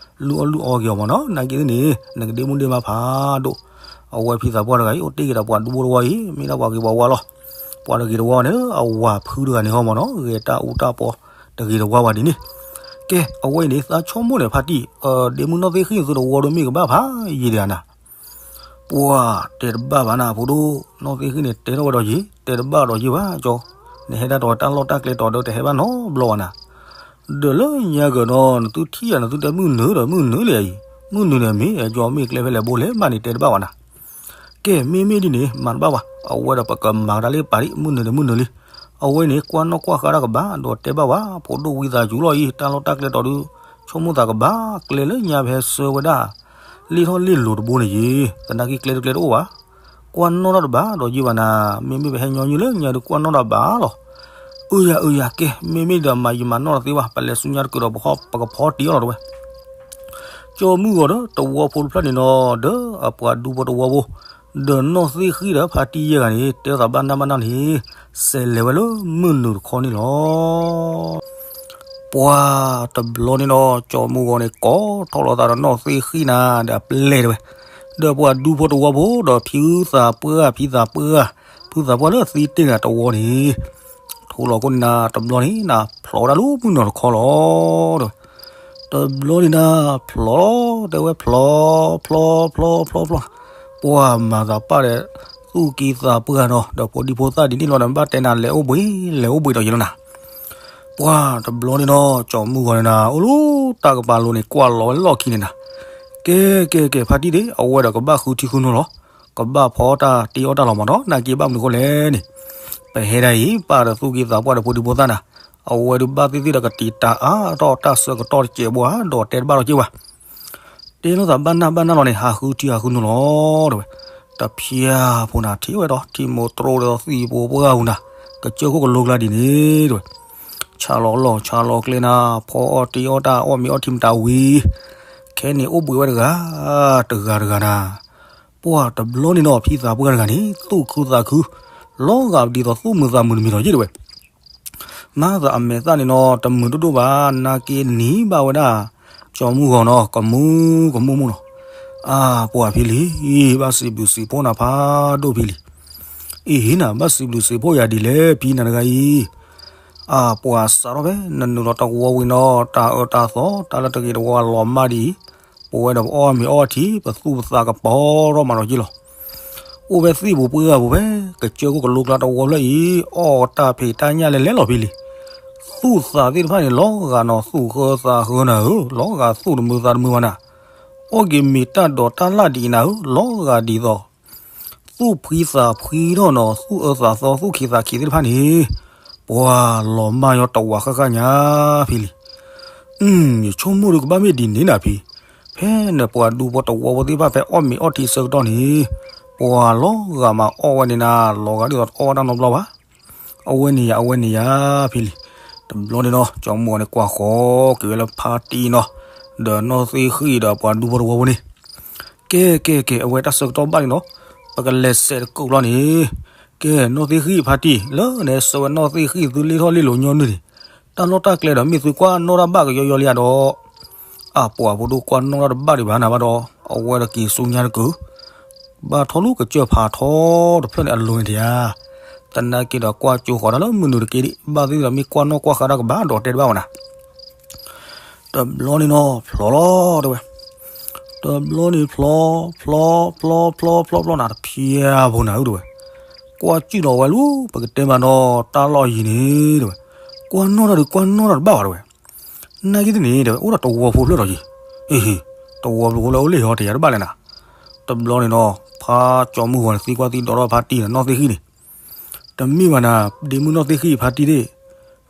လုၢ်အီၣ်လုၢ်အီက့ၤအီၤမ့ၢ်နီၤ, နာ်က့သ့ၣ်န့ၣ် နကဒ့မုၣ်ဒ့မါဖးဒိၣ်, အဝဲဖံသးပှၢ်တဂၤအံၤ အိၣ်တ့ၢ်က့ၤဒီးပှၤဒူဖိတဝီအံၤ မ့ၢ်ဒၣ်ပှၤဂ့ၤပှၤဝါလီၤ, ပှၤတဂ့ၤတဝီန့ၣ် အဝၤဖုတဂၤန့ၣ်ဟီမ့ၢ်နီၤ ဂဲၤတၢ်အူတၢ်ပီ တဂ့ၤတဝါဝဲဒ်န့ၣ်, ကဲ အဝဲအံၤန့ၣ် သးဆိကမိၣ်န့ၣ်ဖါတံၢ်, ဒ့မုၣ်နီၢ်သ့ၣ်ဃံသုတဝီဒိၣ်မ့ၢ်ကဘၣ်ဖးယံာ်တဂၤနၤ ပှၤတဲတဘၣ်ဘၣ်နၤ ဖိဒိၣ်, နီၢ်သ့ၣ်ဃံန့ၣ် တဲထီၣ်ဝဲဒီးယံာ် တဲတဘၣ်ဒီးယံာ်ဘၣ်ကၠီ, နဟဲဒၣ်တဝဲတၢ်လီၢ်တၢ်ကျဲတီၤဒီးတဟဲဘၣ်နီတဘျီဘၣ်နၤ, ဒီးလၢညါကဒီး နသုထံၣ်ယၤ နသုတဲမုၢ်နုာ်ဒီးမုၢ်နုာ်လံအံၤ, မုၢ်နုာ်န့ၣ်မ့ၢ် ကၠီမ့ၢ်ကျဲဖဲလဲၣ်ဘိလဲၣ်မးန့ၣ် တဲတဘၣ်ဘၣ်နၤ ကဲ မ့မ့ၢ်ဒ်န့ၣ် မၤတဘၣ်ဘၣ်, အဝဲဒီးပကမၤကဒါလၢပာ်ဒံး မုၢ်နုာ်န့ၣ်မုၢ်နုာ်လံ, အဝဲန့ၣ် ကွၢ်နီၣ်ကွၢ်ဃါတၢ်ကဘၣ် ဒီးတဲဘၣ်ဝဲ ဖိဒိၣ်ဝံသးစူၤလီၤအံၤ တၢ်လီၢ်တၢ်ကျဲတီၤဒုး ဆိကမိၣ်သးကဘၣ် ကျဲလၢညါပဟဲဆှၢဝဲဒၣ် လ့ၣ်ထီၣ်လ့ၣ်လိၤတဘိန့ၣ်ယ့ၤ, သနာ်က့ကျဲတကျဲတအိၣ်ဘၣ်, ကွၢ်နီၣ်ထီၣ်တဘၣ်ဒီးယ့ၢ်ဘၣ်နၤ, မ့မ့ၢ်ပဟဲညီနုၢ်လၢညါဒုးကွၢ်နီၣ်တၢ်ဘၣ်လီၤ, အုယၤအုယၤ ကဲ မ့မ့ၢ်ဒီးမၤယံာ်မၤနီၢ်တသ့ဘၣ် ပလဲၤဆူညါတကုာ်ဒီး ပကဖီတံၢ်အီၤလီၤတဝဲ ကၠီမုၢ်ဂီၤဒီးတဝီဖိတဖျၢၣ်န့ၣ်နီၤ ဒီးအပှၤဒူဖိတဝီဖိ ဒီးနီၢ်သ့ၣ်ဃံဒီးဖါတံၢ်ယဲၢ်ဂၤန့ၣ် တဲသးဘၣ်နၢ်ဘၣ်နၢ်န့ၣ် စဲးလဲၤဝဲလၢမုၢ်နုာ်တခီန့ၣ်လီၤ. ပှၤတဘျီန့ၣ်ဒီး ကၠီမုၢ်ဂီၤန့ၣ် ကိးထီၣ်လီၤသးဒီးနီၢ်သ့ၣ်ဃံနၤဒီးအပျဲၢ်တဝဲ, ဒီးပှၤဒူဖိတဝီဖိ ဒီးဖံသးပှၢ် ဖံသးပှၢ် ဖုသးပှၢ်လၢသံတ့ၢ်နၤတဝီန့ၣ် ထိလီၤခိၣ်နၤတဘျီန့ၣ်နၤ ဖျိးဝဲဒၣ်လၢမုၢ်နုာ်တခီလီၤ. တဘျီန့ၣ်နၤ ဖျိး တဲဝဲဖျိး ဖျိး ဖျိး ဖျိး ဖျိး, ပှၤမၤသးပာ်ဒီး သူၣ်ကံၢ်သးပှၢ်နီၤ ဒီးဖိဒံဖိသၣ်ဒ်န့ၣ်လီၤဒီး ဘၣ်တဲနၤလဲၤအိၣ်ဘှံး လဲၤအိၣ်ဘှံးဒီးယဲလီၤနၤ. ပှၢ်တဘျီန့ၣ်နီၤ ကၠီမုၢ်ဂီၤန့ၣ်နၤ အိၣ်လၢတၢ်ကပၤလိၤန့ၣ် ကွၢ်လီၤဝဲလီၢ်ခံန့ၣ်နၤ. ကဲ ကဲ ကဲ ဖါတံၢ်ဒ့ၣ် အဝဲဒီးကဘၣ်ဃုထံဃုနိလီၤ. ကဘၣ်ဖီတၢ်တ့အီၣ်တၢ်လီၤမးဒီး နာ်က့ဘၣ်မနုၤဃိလဲၣ်န့ၣ်, ပဟဲဒၣ်အံၤ ပၢ်ဒီးသူၣ်ကံၢ်သးပှၢ်ဒီးဖိဒံဖိသၣ်နၤ, အဝဲဒုးဘၣ်သ့ၣ်သ့ၣ်ဒီးကတံာ်တာ်အါထီၣ်တၢ်ဆၢကတီၢ်တစဲးဘၣ်ဧါ ဒီးတဲတဘၣ်လီၤက့ၤဝဲ တဲလိာ်သးဘၣ်နၢ်ဘၣ်နၢ်လီၤန့ၣ် ဟးဃုထံဟးဃုနိလီၤ တဲဝဲ. တဖၠၣ်ဖိနၤ ထံၣ်ဝဲဒီး ထံမိၢ်တြိဒီးသံၣ်ဖိပှၢ်ပူၤနၤ, ကစၢၢ်ခိၣ်ကလိကျါဒ်န့ၣ် တဲဝဲ. ဆးလီၤလီၢ်ဆးလီၤကျဲနၤ, ဖီအီၣ်တ့အီၣ်တၢ် အီၣ်မ့ၤအီထံမတၤဝံၤ, ခဲန့ၣ်အိၣ်ဘှံးဝဲတဂၤ, တဂၤတဂၤနၤ. ပှၢ်တဘျီန့ၣ်နီၤ ဖံသးပှၢ်တဂၤန့ၣ် သူၣ်ခုသးခု, လီၤဂာ်ဒ်သိးသူၣ်မုာ်သးမုာ်တမံၤလီၤယ့ၣ် တဲဝဲ. မၤသးအမဲာ်သၣ်န့ၣ်နီၤ တမုာ်ဒိၣ်ဒိၣ်ဘၣ်, နာ်က့နံၤဘၣ်ဝဲဒၣ် ကၠီမုၢ်ဂီၤနီၤ ကမူကမူမူနီၤ. အါ ပှၢ်ဖံလံၤ, ဘၣ်စံးဘျုးစံးဖှိၣ်နၤဖးဒိၣ်ဖံလံၤ. အ့ၣ် နၤ ဘၣ်စံးဘျုးစံးဖှိၣ်ယၤဒ်လဲၣ် ဖံနၤတဂၤအံၤ. အါ ပှၢ်စးထီၣ်ဖဲ နနုာ်လီၤတဝီဝံၤနီၤ တၢ်အၢတၢ်သီ တၢ်လၢတဂ့ၤတဝီလီၤမၢ်ဒ်အံၤ, ပဝဲဒီးပအီၣ်မ့ၤအီထံ ပသူၣ်ပသးကပီၤထီၣ်မးဒီးယ့ၣ်လီၤ. အိၣ်ဖဲသံၣ်ပူၤပှၢ်ပူၤဖဲ ကစၢၢ်ခိၣ်ကလိကျါတဝီဖျၢၣ်အံၤ အီၣ်တၢ်ဖံးတၢ်ညၣ်လဲၤလဲၤလီၤဖံလံၤ. သူၣ်သးသ့ၣ်တဖၣ်န့ၣ် လီၤဂာ်နီၤ သူၣ်ဃၢသးဃၢနၤဧၢ, လီၤဂာ်သူၣ်တမုာ်သးတမုာ်ဘၣ်နၤ. အီၣ်က့ၤမ့ၤတၢ်ဒိးတၢ်လၢ်ဒ်အံၤနၤဧၢ, လီၤဂာ်ဒ်သိး သူၣ်ဖှံသးဖှံထီၣ်နီၤ သူၣ်အၢသးသီ သူၣ်ခံးသးခံးသ့ၣ်တဖၣ်န့ၣ် ပှၢ်လီၤမၢ်ညီတဝးဃၣ်ဃၣ်ညါဖံလံၤ. ယဆိကမိၣ်ဒီးကဘၣ်မ့ၢ်ဒ်န့ၣ်နၤဖံ, ဖဲနပှၤဒူဖိတဝီဖိသ့ၣ်တဖၣ် ဖဲအီၣ်မ့ၤအီထံဆၢကတီၢ်န့ၣ် ပှၢ်လီၤဂာ်မးအီၣ်ဝဲန့ၣ်နၤ လီၤဂာ်ဒ်သိးတအီၣ်ဝဲတၢ်နီတဘျီဘၣ်. အဝဲန့ၣ်ယၤ အဝဲန့ၣ်ယၤဖံလံၤ. တဘျီန့ၣ်နီၤ ကၠီမုၢ်ဂီၤန့ၣ် ကွၢ်ဃီၤက့ၤဝဲလၢဖါတံၢ်နီၤ ဒီးနီၢ်သ့ၣ်ဃံၣ်ဒီးပှၤဒူဖိတဝီဖိန့ၣ် ကဲ ကဲ ကဲ အဝဲတၢ်ဆၢကတီၢ်ဘၣ်န့ၣ်နီၤ ပကလဲၤစဲးတကိးဘျီန့ၣ်, ကဲ နီၢ်သ့ၣ်ဃံၣ်ဖါတံၢ် လၢနဆၢဝဲနီၢ်သ့ၣ်ဃံၣ်သုလ့ၣ်ထီၣ်လ့ၣ်လိၤညီနုၢ်န့ၣ်, တၢ်လီၢ်တၢ်ကျဲဒီးမ့ၢ်သုကွၢ်နီၣ်တၢ်ဘၣ်ကယီယီလံဧါဒီး, အပှၤဖိဒိၣ်ကွၢ်နီၣ်တၢ်တဘၣ်ဒံးဘၣ်နၤဘၣ်ဒီး အဝဲဒီးက့ၤဆူညါတကုာ် ဘၣ်ထီၣ်လူၤကစၢၢ်ဖးထီတဖျၢၣ်န့ၣ်အလိၤန့ၣ်တယၤ, သနာ်က့ဒီးကွၢ်ကၠိဃီၤတၢ်လၢမုၢ်နုာ်တက့ၢ်ဒံး ဘၣ်သ့ၣ်သ့ၣ်ဒီးမ့ၢ်ကွၢ်နီၣ်ကွၢ်ဃါတၢ်ကဘၣ်ဒီးတဲတဘၣ်ဝဲနၤ. တဘျီန့ၣ်နီၤ ဖျီလီၤတဲဝဲ, တဘျီန့ၣ်ဖျီ, ဖျီ, ဖျီ, ဖျီ, ဖျီ, ဖျီနၤ တဖျၢၣ်ဖိနၤဧၢတဲဝဲ, ကွၢ်ကၠုၣ်လီၤဝဲလူၤ ပကတဲမးနီၤ တၢ်လီၢ်ယံၤန့ၣ်တဲဝဲ, ကွၢ်နီၣ်တၢ်ဒီးကွၢ်နီၣ်တၢ်တဘၣ်ဘၣ်တဲဝဲ, နာ်က့တန့ၣ်တဲဝဲ အိၣ်ဒီးတဝီဖိဖျၢၣ်ဒီးယံၤ, အ့ဟ့, တဝီဖိဖျၢၣ်အိၣ်လၢဟီတယၤတဘၣ်လဲၣ်နၤ. တဘျီန့ၣ်နီၤ ဖါကၠီမုၢ်ဂီၤန့ၣ် သံကွၢ်သံဒိးထီၣ်ဖါတံၢ်နီၢ်သ့ၣ်ဃံၣ်န့ၣ် တမ့ၢ်ဘၣ်နၤ, ဒ့မုၣ်နီၢ်သ့ၣ်ဃံၣ်ဖါတံၢ်ဒ့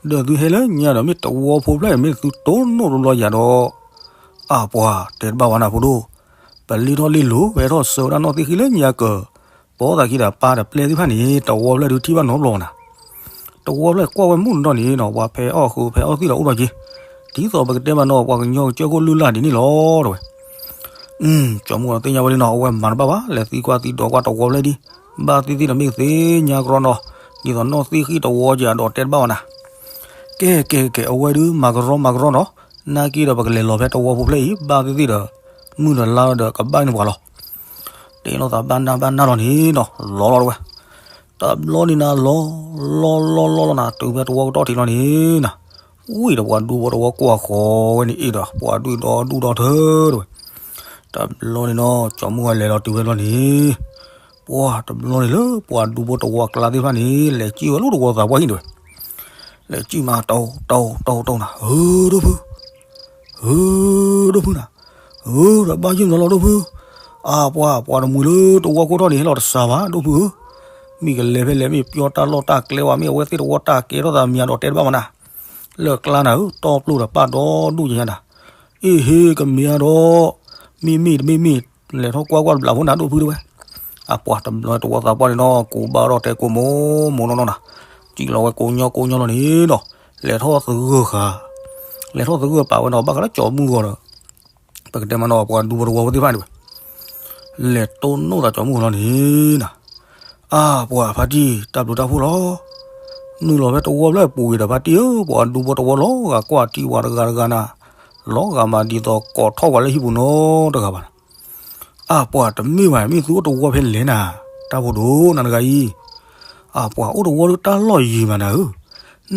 ၣ်, ဒီးသုဟဲလၢညါဒီး မ့ၢ်တဝီဖိဖျၢၣ်အံၤ မ့ၢ်သုတိၢ်နီၣ်တဘျီယၤဒီး, အပှၤတဲတဘၣ်ဝဲနၤဖိဒိၣ်, ပလ့ၢ်ထီၣ်လ့ၢ်လိၤ ပဟဲထီၣ်ဆၢဝဲဒၣ်နီၢ်သ့ၣ်ဃံၣ်လၢညါကၢၤ, ပအီသးခံဒီးပၢ်ဒီးပျဲၢ်သ့ၣ်တဖၣ်န့ၣ် တဝီဖျၢၣ်ဒုးထံၣ်ဘၣ်နီတဘျီနၤ. တဝီဖျၢၣ်ကွၢ်ဝဲမုၢ်နံၤဒီးန့ၣ်နီၤ ပှၤဖဲအီၣ်ဃုာ်ဖဲအီၣ်သံၣ်ဒီးအိၣ်ဒီးက့ၤ, ဒ်သိးပကတဲမးနီၤ ပှၤကညီကစၢၢ်ခိၣ်လုၢ်လၢ်ဒ်န့ၣ်လီၤတဲဝဲ ကၠီမုၢ်ဂီၤသ့ၣ်ညါဝဲလံနီၤ အဝဲမၤတဘၣ်ဘၣ် လဲၤသံကွၢ်သံဒိးကွၢ်တဝီဖျၢၣ်ဒံး, ဘၣ်သ့ၣ်သ့ၣ်ဒီးမ့ၢ်သ့ၣ်ညါကရီနီၤ, ဒ်သိးနီၢ်သ့ၣ်ဃံၣ်တဝီကဒီးတဲတဘၣ်ဝဲနၤ. ကဲ ကဲ ကဲ အဝဲဒုးမၤကရီမၤကရီနီၤ, နာ်က့ဒီးပကလဲၤလီၤဖဲတဝီဖိဖျၢၣ်အံၤ ဘၣ်သ့ၣ်သ့ၣ်ဒီး မုၢ်ဒီးလါဒီးကဘၣ်န့ၣ်ပှၤလီၤ. တဲလိာ်သးဘၣ်နၢ်ဘၣ်နၢ်လီၤန့ၣ်နီၤ လီၤလီၤတဲဝဲ တဘျီန့ၣ်နၤ လီၤ လီၤ လီၤ လီၤ လီၤနၤ တုၤဖဲတဝီကတီၢ်ထံးလီၤန့ၣ်နၤ, ဝံၤဒီးပှၤဒူဖိတဝီကွၢ်ဃီၤဝဲန့ၣ်အ့ၣ်ဒီး ပှၤဒူၣ်ဒီဒူၣ်ဒီထၢတဲဝဲ. တဘျီန့ၣ်နီၤ ကၠီမုၢ်ဂီၤလဲၤလီၤတုၤဖဲတဘျီန့ၣ်, ပှၢ်တဘျီန့ၣ်လၢပှၤဒူဖိတဝီကျါသ့ၣ်တဖၣ်န့ၣ် လဲၤစံၣ်ဝဲလၢတဝီသးပှၢ်ဟံၣ်တဲဝဲ. လဲၤစံၣ်မး တိၢ် တိၢ် တိၢ် တိၢ်နၤ ဧၢ ဒိၣ်ဖု ဧၢ ဒိၣ်ဖုနၤ, ဧၢ ဒီးဘၣ်ယုၢ်မးလီၤ ဒိၣ်ဖု, အါ ပှၤ ပှၤတမှံၤလၢတဝီခိၣ်ထီၣ်န့ၣ် ဟဲလီၤတစှၤဘၣ် ဒိၣ်ဖုဧၢ, မ့ၢ်ကလဲၤဖဲလဲၣ် မ့ၢ်ပျီတၢ်လီၢ်တၢ်ကျဲဝဲ မ့ၢ်အဝဲသ့ၣ်တဝီတၢ်ကဲထီၣ်သးမံၤဒီးတဲတဘၣ်မနၤ, လၢကျါနၤဧၢ တီပျိဒီးပၢ်ဒီဒူၣ်ညါနၤ, အ့ၣ်ဟ့ ကမ့ၢ်အါဒီး, မ့ၢ်မ့ၢ်တမ့ၢ်မ့ၢ်, လဲၤထီၣ်ကွၢ်ကွၢ်တဘျီဖိနၤ ဒိၣ်ဖုတဲဝဲ. အါ ပှၤတဘျီတဝီသးပှၢ်န့ၣ်နီၤ ကိးဘၣ်ထီၣ်တဲကိးမိၢ်မိၢ်နီၢ်နီၢ်နၤ, စံၣ်လီၤဝဲကိးညီကိးညီလီၤန့ၣ်နီၤ, လဲၤထီၣ်သဂၢၢ်ဃာ်, လဲၤထီၣ်သဂၢၢ်ပာ်ဝဲနီၤ ဘၣ်ဃးလၢကၠီမုၢ်ဂီၤဒီး ပကတဲမးနီၤ ပှၤဒူဖိတဝီဖိသ့ၣ်တဖၣ်န့ၣ်ဝဲ, လဲၤတိၢ်နီၣ်သးကၠီမုၢ်ဂီၤလီၤန့ၣ်နၤ, အါ ပှၤဖါတံၢ် တၢ်ဘျုးတၢ်ဖှိၣ်လီၤ, နုာ်လီၤဖဲတဝီဖျၢၣ်ပူၤဝံၤဒီးဖါတံၢ်ဧၢ ပှၤဒူဖိတဝီလီၤဂာ်ကွၢ်ထံဝဲတဂၤတဂၤနၤ, လီၤဂာ်မးဒ်သိးကိးထီၣ်ဝဲလၢဟံၣ်ပူၤနီတဂၤဘၣ်နၤ အါ ပှၤတမ့ၢ်ဘၣ် မ့ၢ်သုအိၣ်တဝီဖဲလဲၣ်နၤ, တၢ်ဖိဒိၣ်နၤတဂၤအံၤ, အါ ပှၤအိၣ်တဝီလၢတၢ်လီၢ်ယံၤမးနၤဧၢ,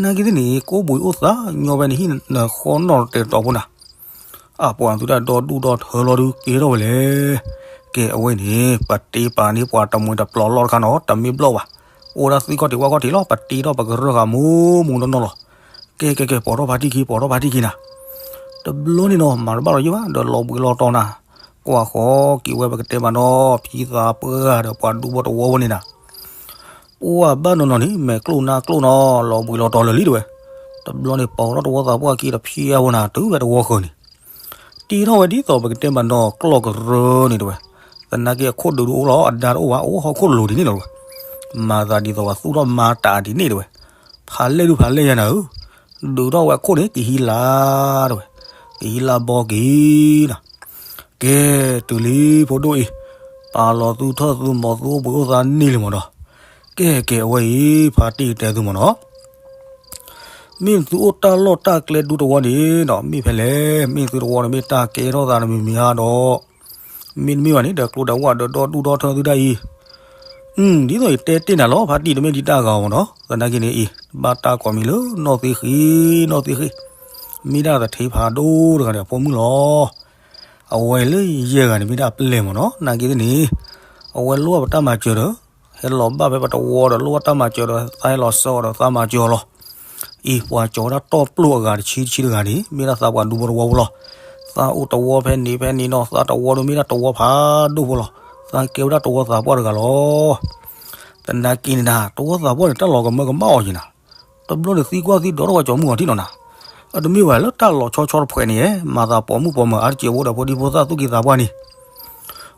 နာ်က့သ့ၣ်န့ၣ် ကိးဘှံးအိၣ်သးညီဖဲနဟံၣ်နဃီနီၣ်တဲာ်တီၤဖိနၤ, အါ ပှၤသုတၢ်ဒီဒူၣ်ဒီထၢလီၤဒုးကဲထီၣ်ဝဲလဲၣ်, ကဲ အဝဲန့ၣ် ပတ့ပာ်န့ၢ်ပှၤတမှဲၤတပျီၤလီၢ်တခါနီၤ တမ့ၢ်ဘျီၣ်ဘၣ်. အိၣ်ဒၣ်သံကွၢ်ထံးကွၢ်ခီၣ်ထံးလီၤ ပတ့ထီၣ်ပကရၢၢ်ဃာ်မူမူနီၢ်နီၢ်လီၤ. ကဲ ကဲ ကဲ ပိာ်ထီၣ်ဖါတံၢ်ခံ ပိာ်ထီၣ်ဖါတံၢ်ခံနၤ. တဘျီန့ၣ်နီၤ မၤတဘၣ်လီၤယံၤဘၣ် ဒီးလီၤဘှံးလီၤတီၤနၤ. ကွၢ်ဃီက့ၤဝဲပကတဲမးနီၤ ဖံသးပှၢ်ဒီးပှၤဒူဖိတဝီဖိန့ၣ်နၤ ပှၢ်ဘၣ်နီၢ်နီၢ်န့ၣ် မဲာ်ကျိၣ်နါကျိၣ်နီၤ လီၤဘှံးလီၤတီၤလၢာ်လံတဲဝဲ. တဘျီန့ၣ် ပိာ်ထီၣ်တဝီသးပှၢ်ခံတဖျဲးဖိနၤ တုၤဝဲတဝီဃၢၤန့ၣ် တ့ထီၣ်ဝဲဒ်သိးပကတဲမးနီၤ ကျီၢ်ကရၢန့ၣ်တဲဝဲ. သနာ်က့အခိၣ်ဒုးဒုးအိၣ်လီၤ အဒါတအိၣ်ဘၣ် အိၣ်ဟီၣ်ခိၣ်လိၤဒ်န့ၣ်လီၤတဲဝဲ. မၤသးဒ်သိးပှၤသူၣ်ထီၣ်မၤတၢ်ဒ်န့ၣ်တဲဝဲ. ဖးလဲၢ်ဒုးဖးလဲၢ်ယၤနၤဧၢ, ဒုးထီၣ်ဝဲအခိၣ်န့ၣ် ကဟံးလါတဲဝဲ, ကဟံးလါဘီက့ၤနၤ. ကဲ တုၤလံဖိဒိၣ်အံၤ, ပာ်လီၤသုထၢၣ်သုမီၤ သုအိၣ်ဘှံးအိၣ်သါန့ၢ်လံမးဒီး, ကဲကဲ အဝဲအံၤ ဖါတံၢ်ကတဲသုမးနီၤ. မ့ၢ်သုအိၣ်တၢ်လီၢ်တၢ်ကျဲဒူတဝီန့ၣ်ဒီး မ့ၢ်ဖဲလဲၣ်, မ့ၢ်သုတဝီန့ၣ် မ့ၢ်တၢ်ကဲထီၣ်သးတမံၤမံၤဧါဒီး, မ့တမ့ၢ်ဘၣ်န့ၣ် ဒီးကျိဒီးဝၣ်ဒီးဒီဒူၣ်ဒီထၢသုဒၣ်အံၤ, ဒ်သိးယတဲတ့ၢ်နၤလီၤ ဖါတံၢ် တမ့ၢ်ဒံးတၢ်ဂၤအီၤမးနီၤ. သနာ်က့န့ၣ်အံၤ ဘၣ်တၢ်ကိးမံၤလၢနီၢ်သ့ၣ်ဃံ, နီၢ်သ့ၣ်ဃံ, မ့ၢ်ဒၣ်သထ့ဖးဒိၣ်တဂၤန့ၣ် အဖိမုၣ်လီၤ. အဝဲလၢယဲၢ်ဂၤန့ၣ် မ့ၢ်ဒၣ်အပျဲၢ်မးနီၤ. နာ်က့သ့ၣ်န့ၣ် အဝဲလိၣ်ဘၣ်ပတၢ်မၤစၢၤဒီး ဟဲလီၤဘၣ်ဖဲပတဝီဒီး လိၣ်ဘၣ်တၢ်မၤစၢၤဒီး သးဟဲလီၤဆှၢအီၤဒီး သးမၤစၢၤအီၤလီၤ. အံၤ ပှၤကၠီၤဝဲဒၣ်တီၢ်ပျိၢ်အဂၤတဆံတဆံတဂၤန့ၣ် မ့ၢ်ဒၣ်သးပှၤဒူဖိတဝီဖိလီၤ. သးအိၣ်တဝီဖဲန့ၣ်ဖဲန့ၣ်နီၤ, သးတဝီဒီးမ့ၢ်ဒၣ်တဝီဖးဒိၣ်ဖိလီၤ. သးကဲဝဲဒၣ်တဝီသးပှၢ်တဂၤလီၤ. သနာ်က့န့ၣ်နၤ တဝီသးပှၢ်န့ၣ် တၢ်လီၤကမၢကမၣ်အီၤက့ၤနၤ. တဘျီန့ၣ်သံကွၢ်သံဒိးထီၣ်ဝဲကၠီၤမုၢ်အီၤထံၣ်နီၤနၤ. အတမ့ၢ်ဝဲလၢတၢ်လီၤဆီဆီတဖှဲးန့ၣ် မၤသးပိာ်မုၣ်ပိာ်မၢၤအါတက့ၢ် အဝဲဒီးဖိဒံဖိသၣ်သူၣ်က့သးပှၢ်န့ၣ်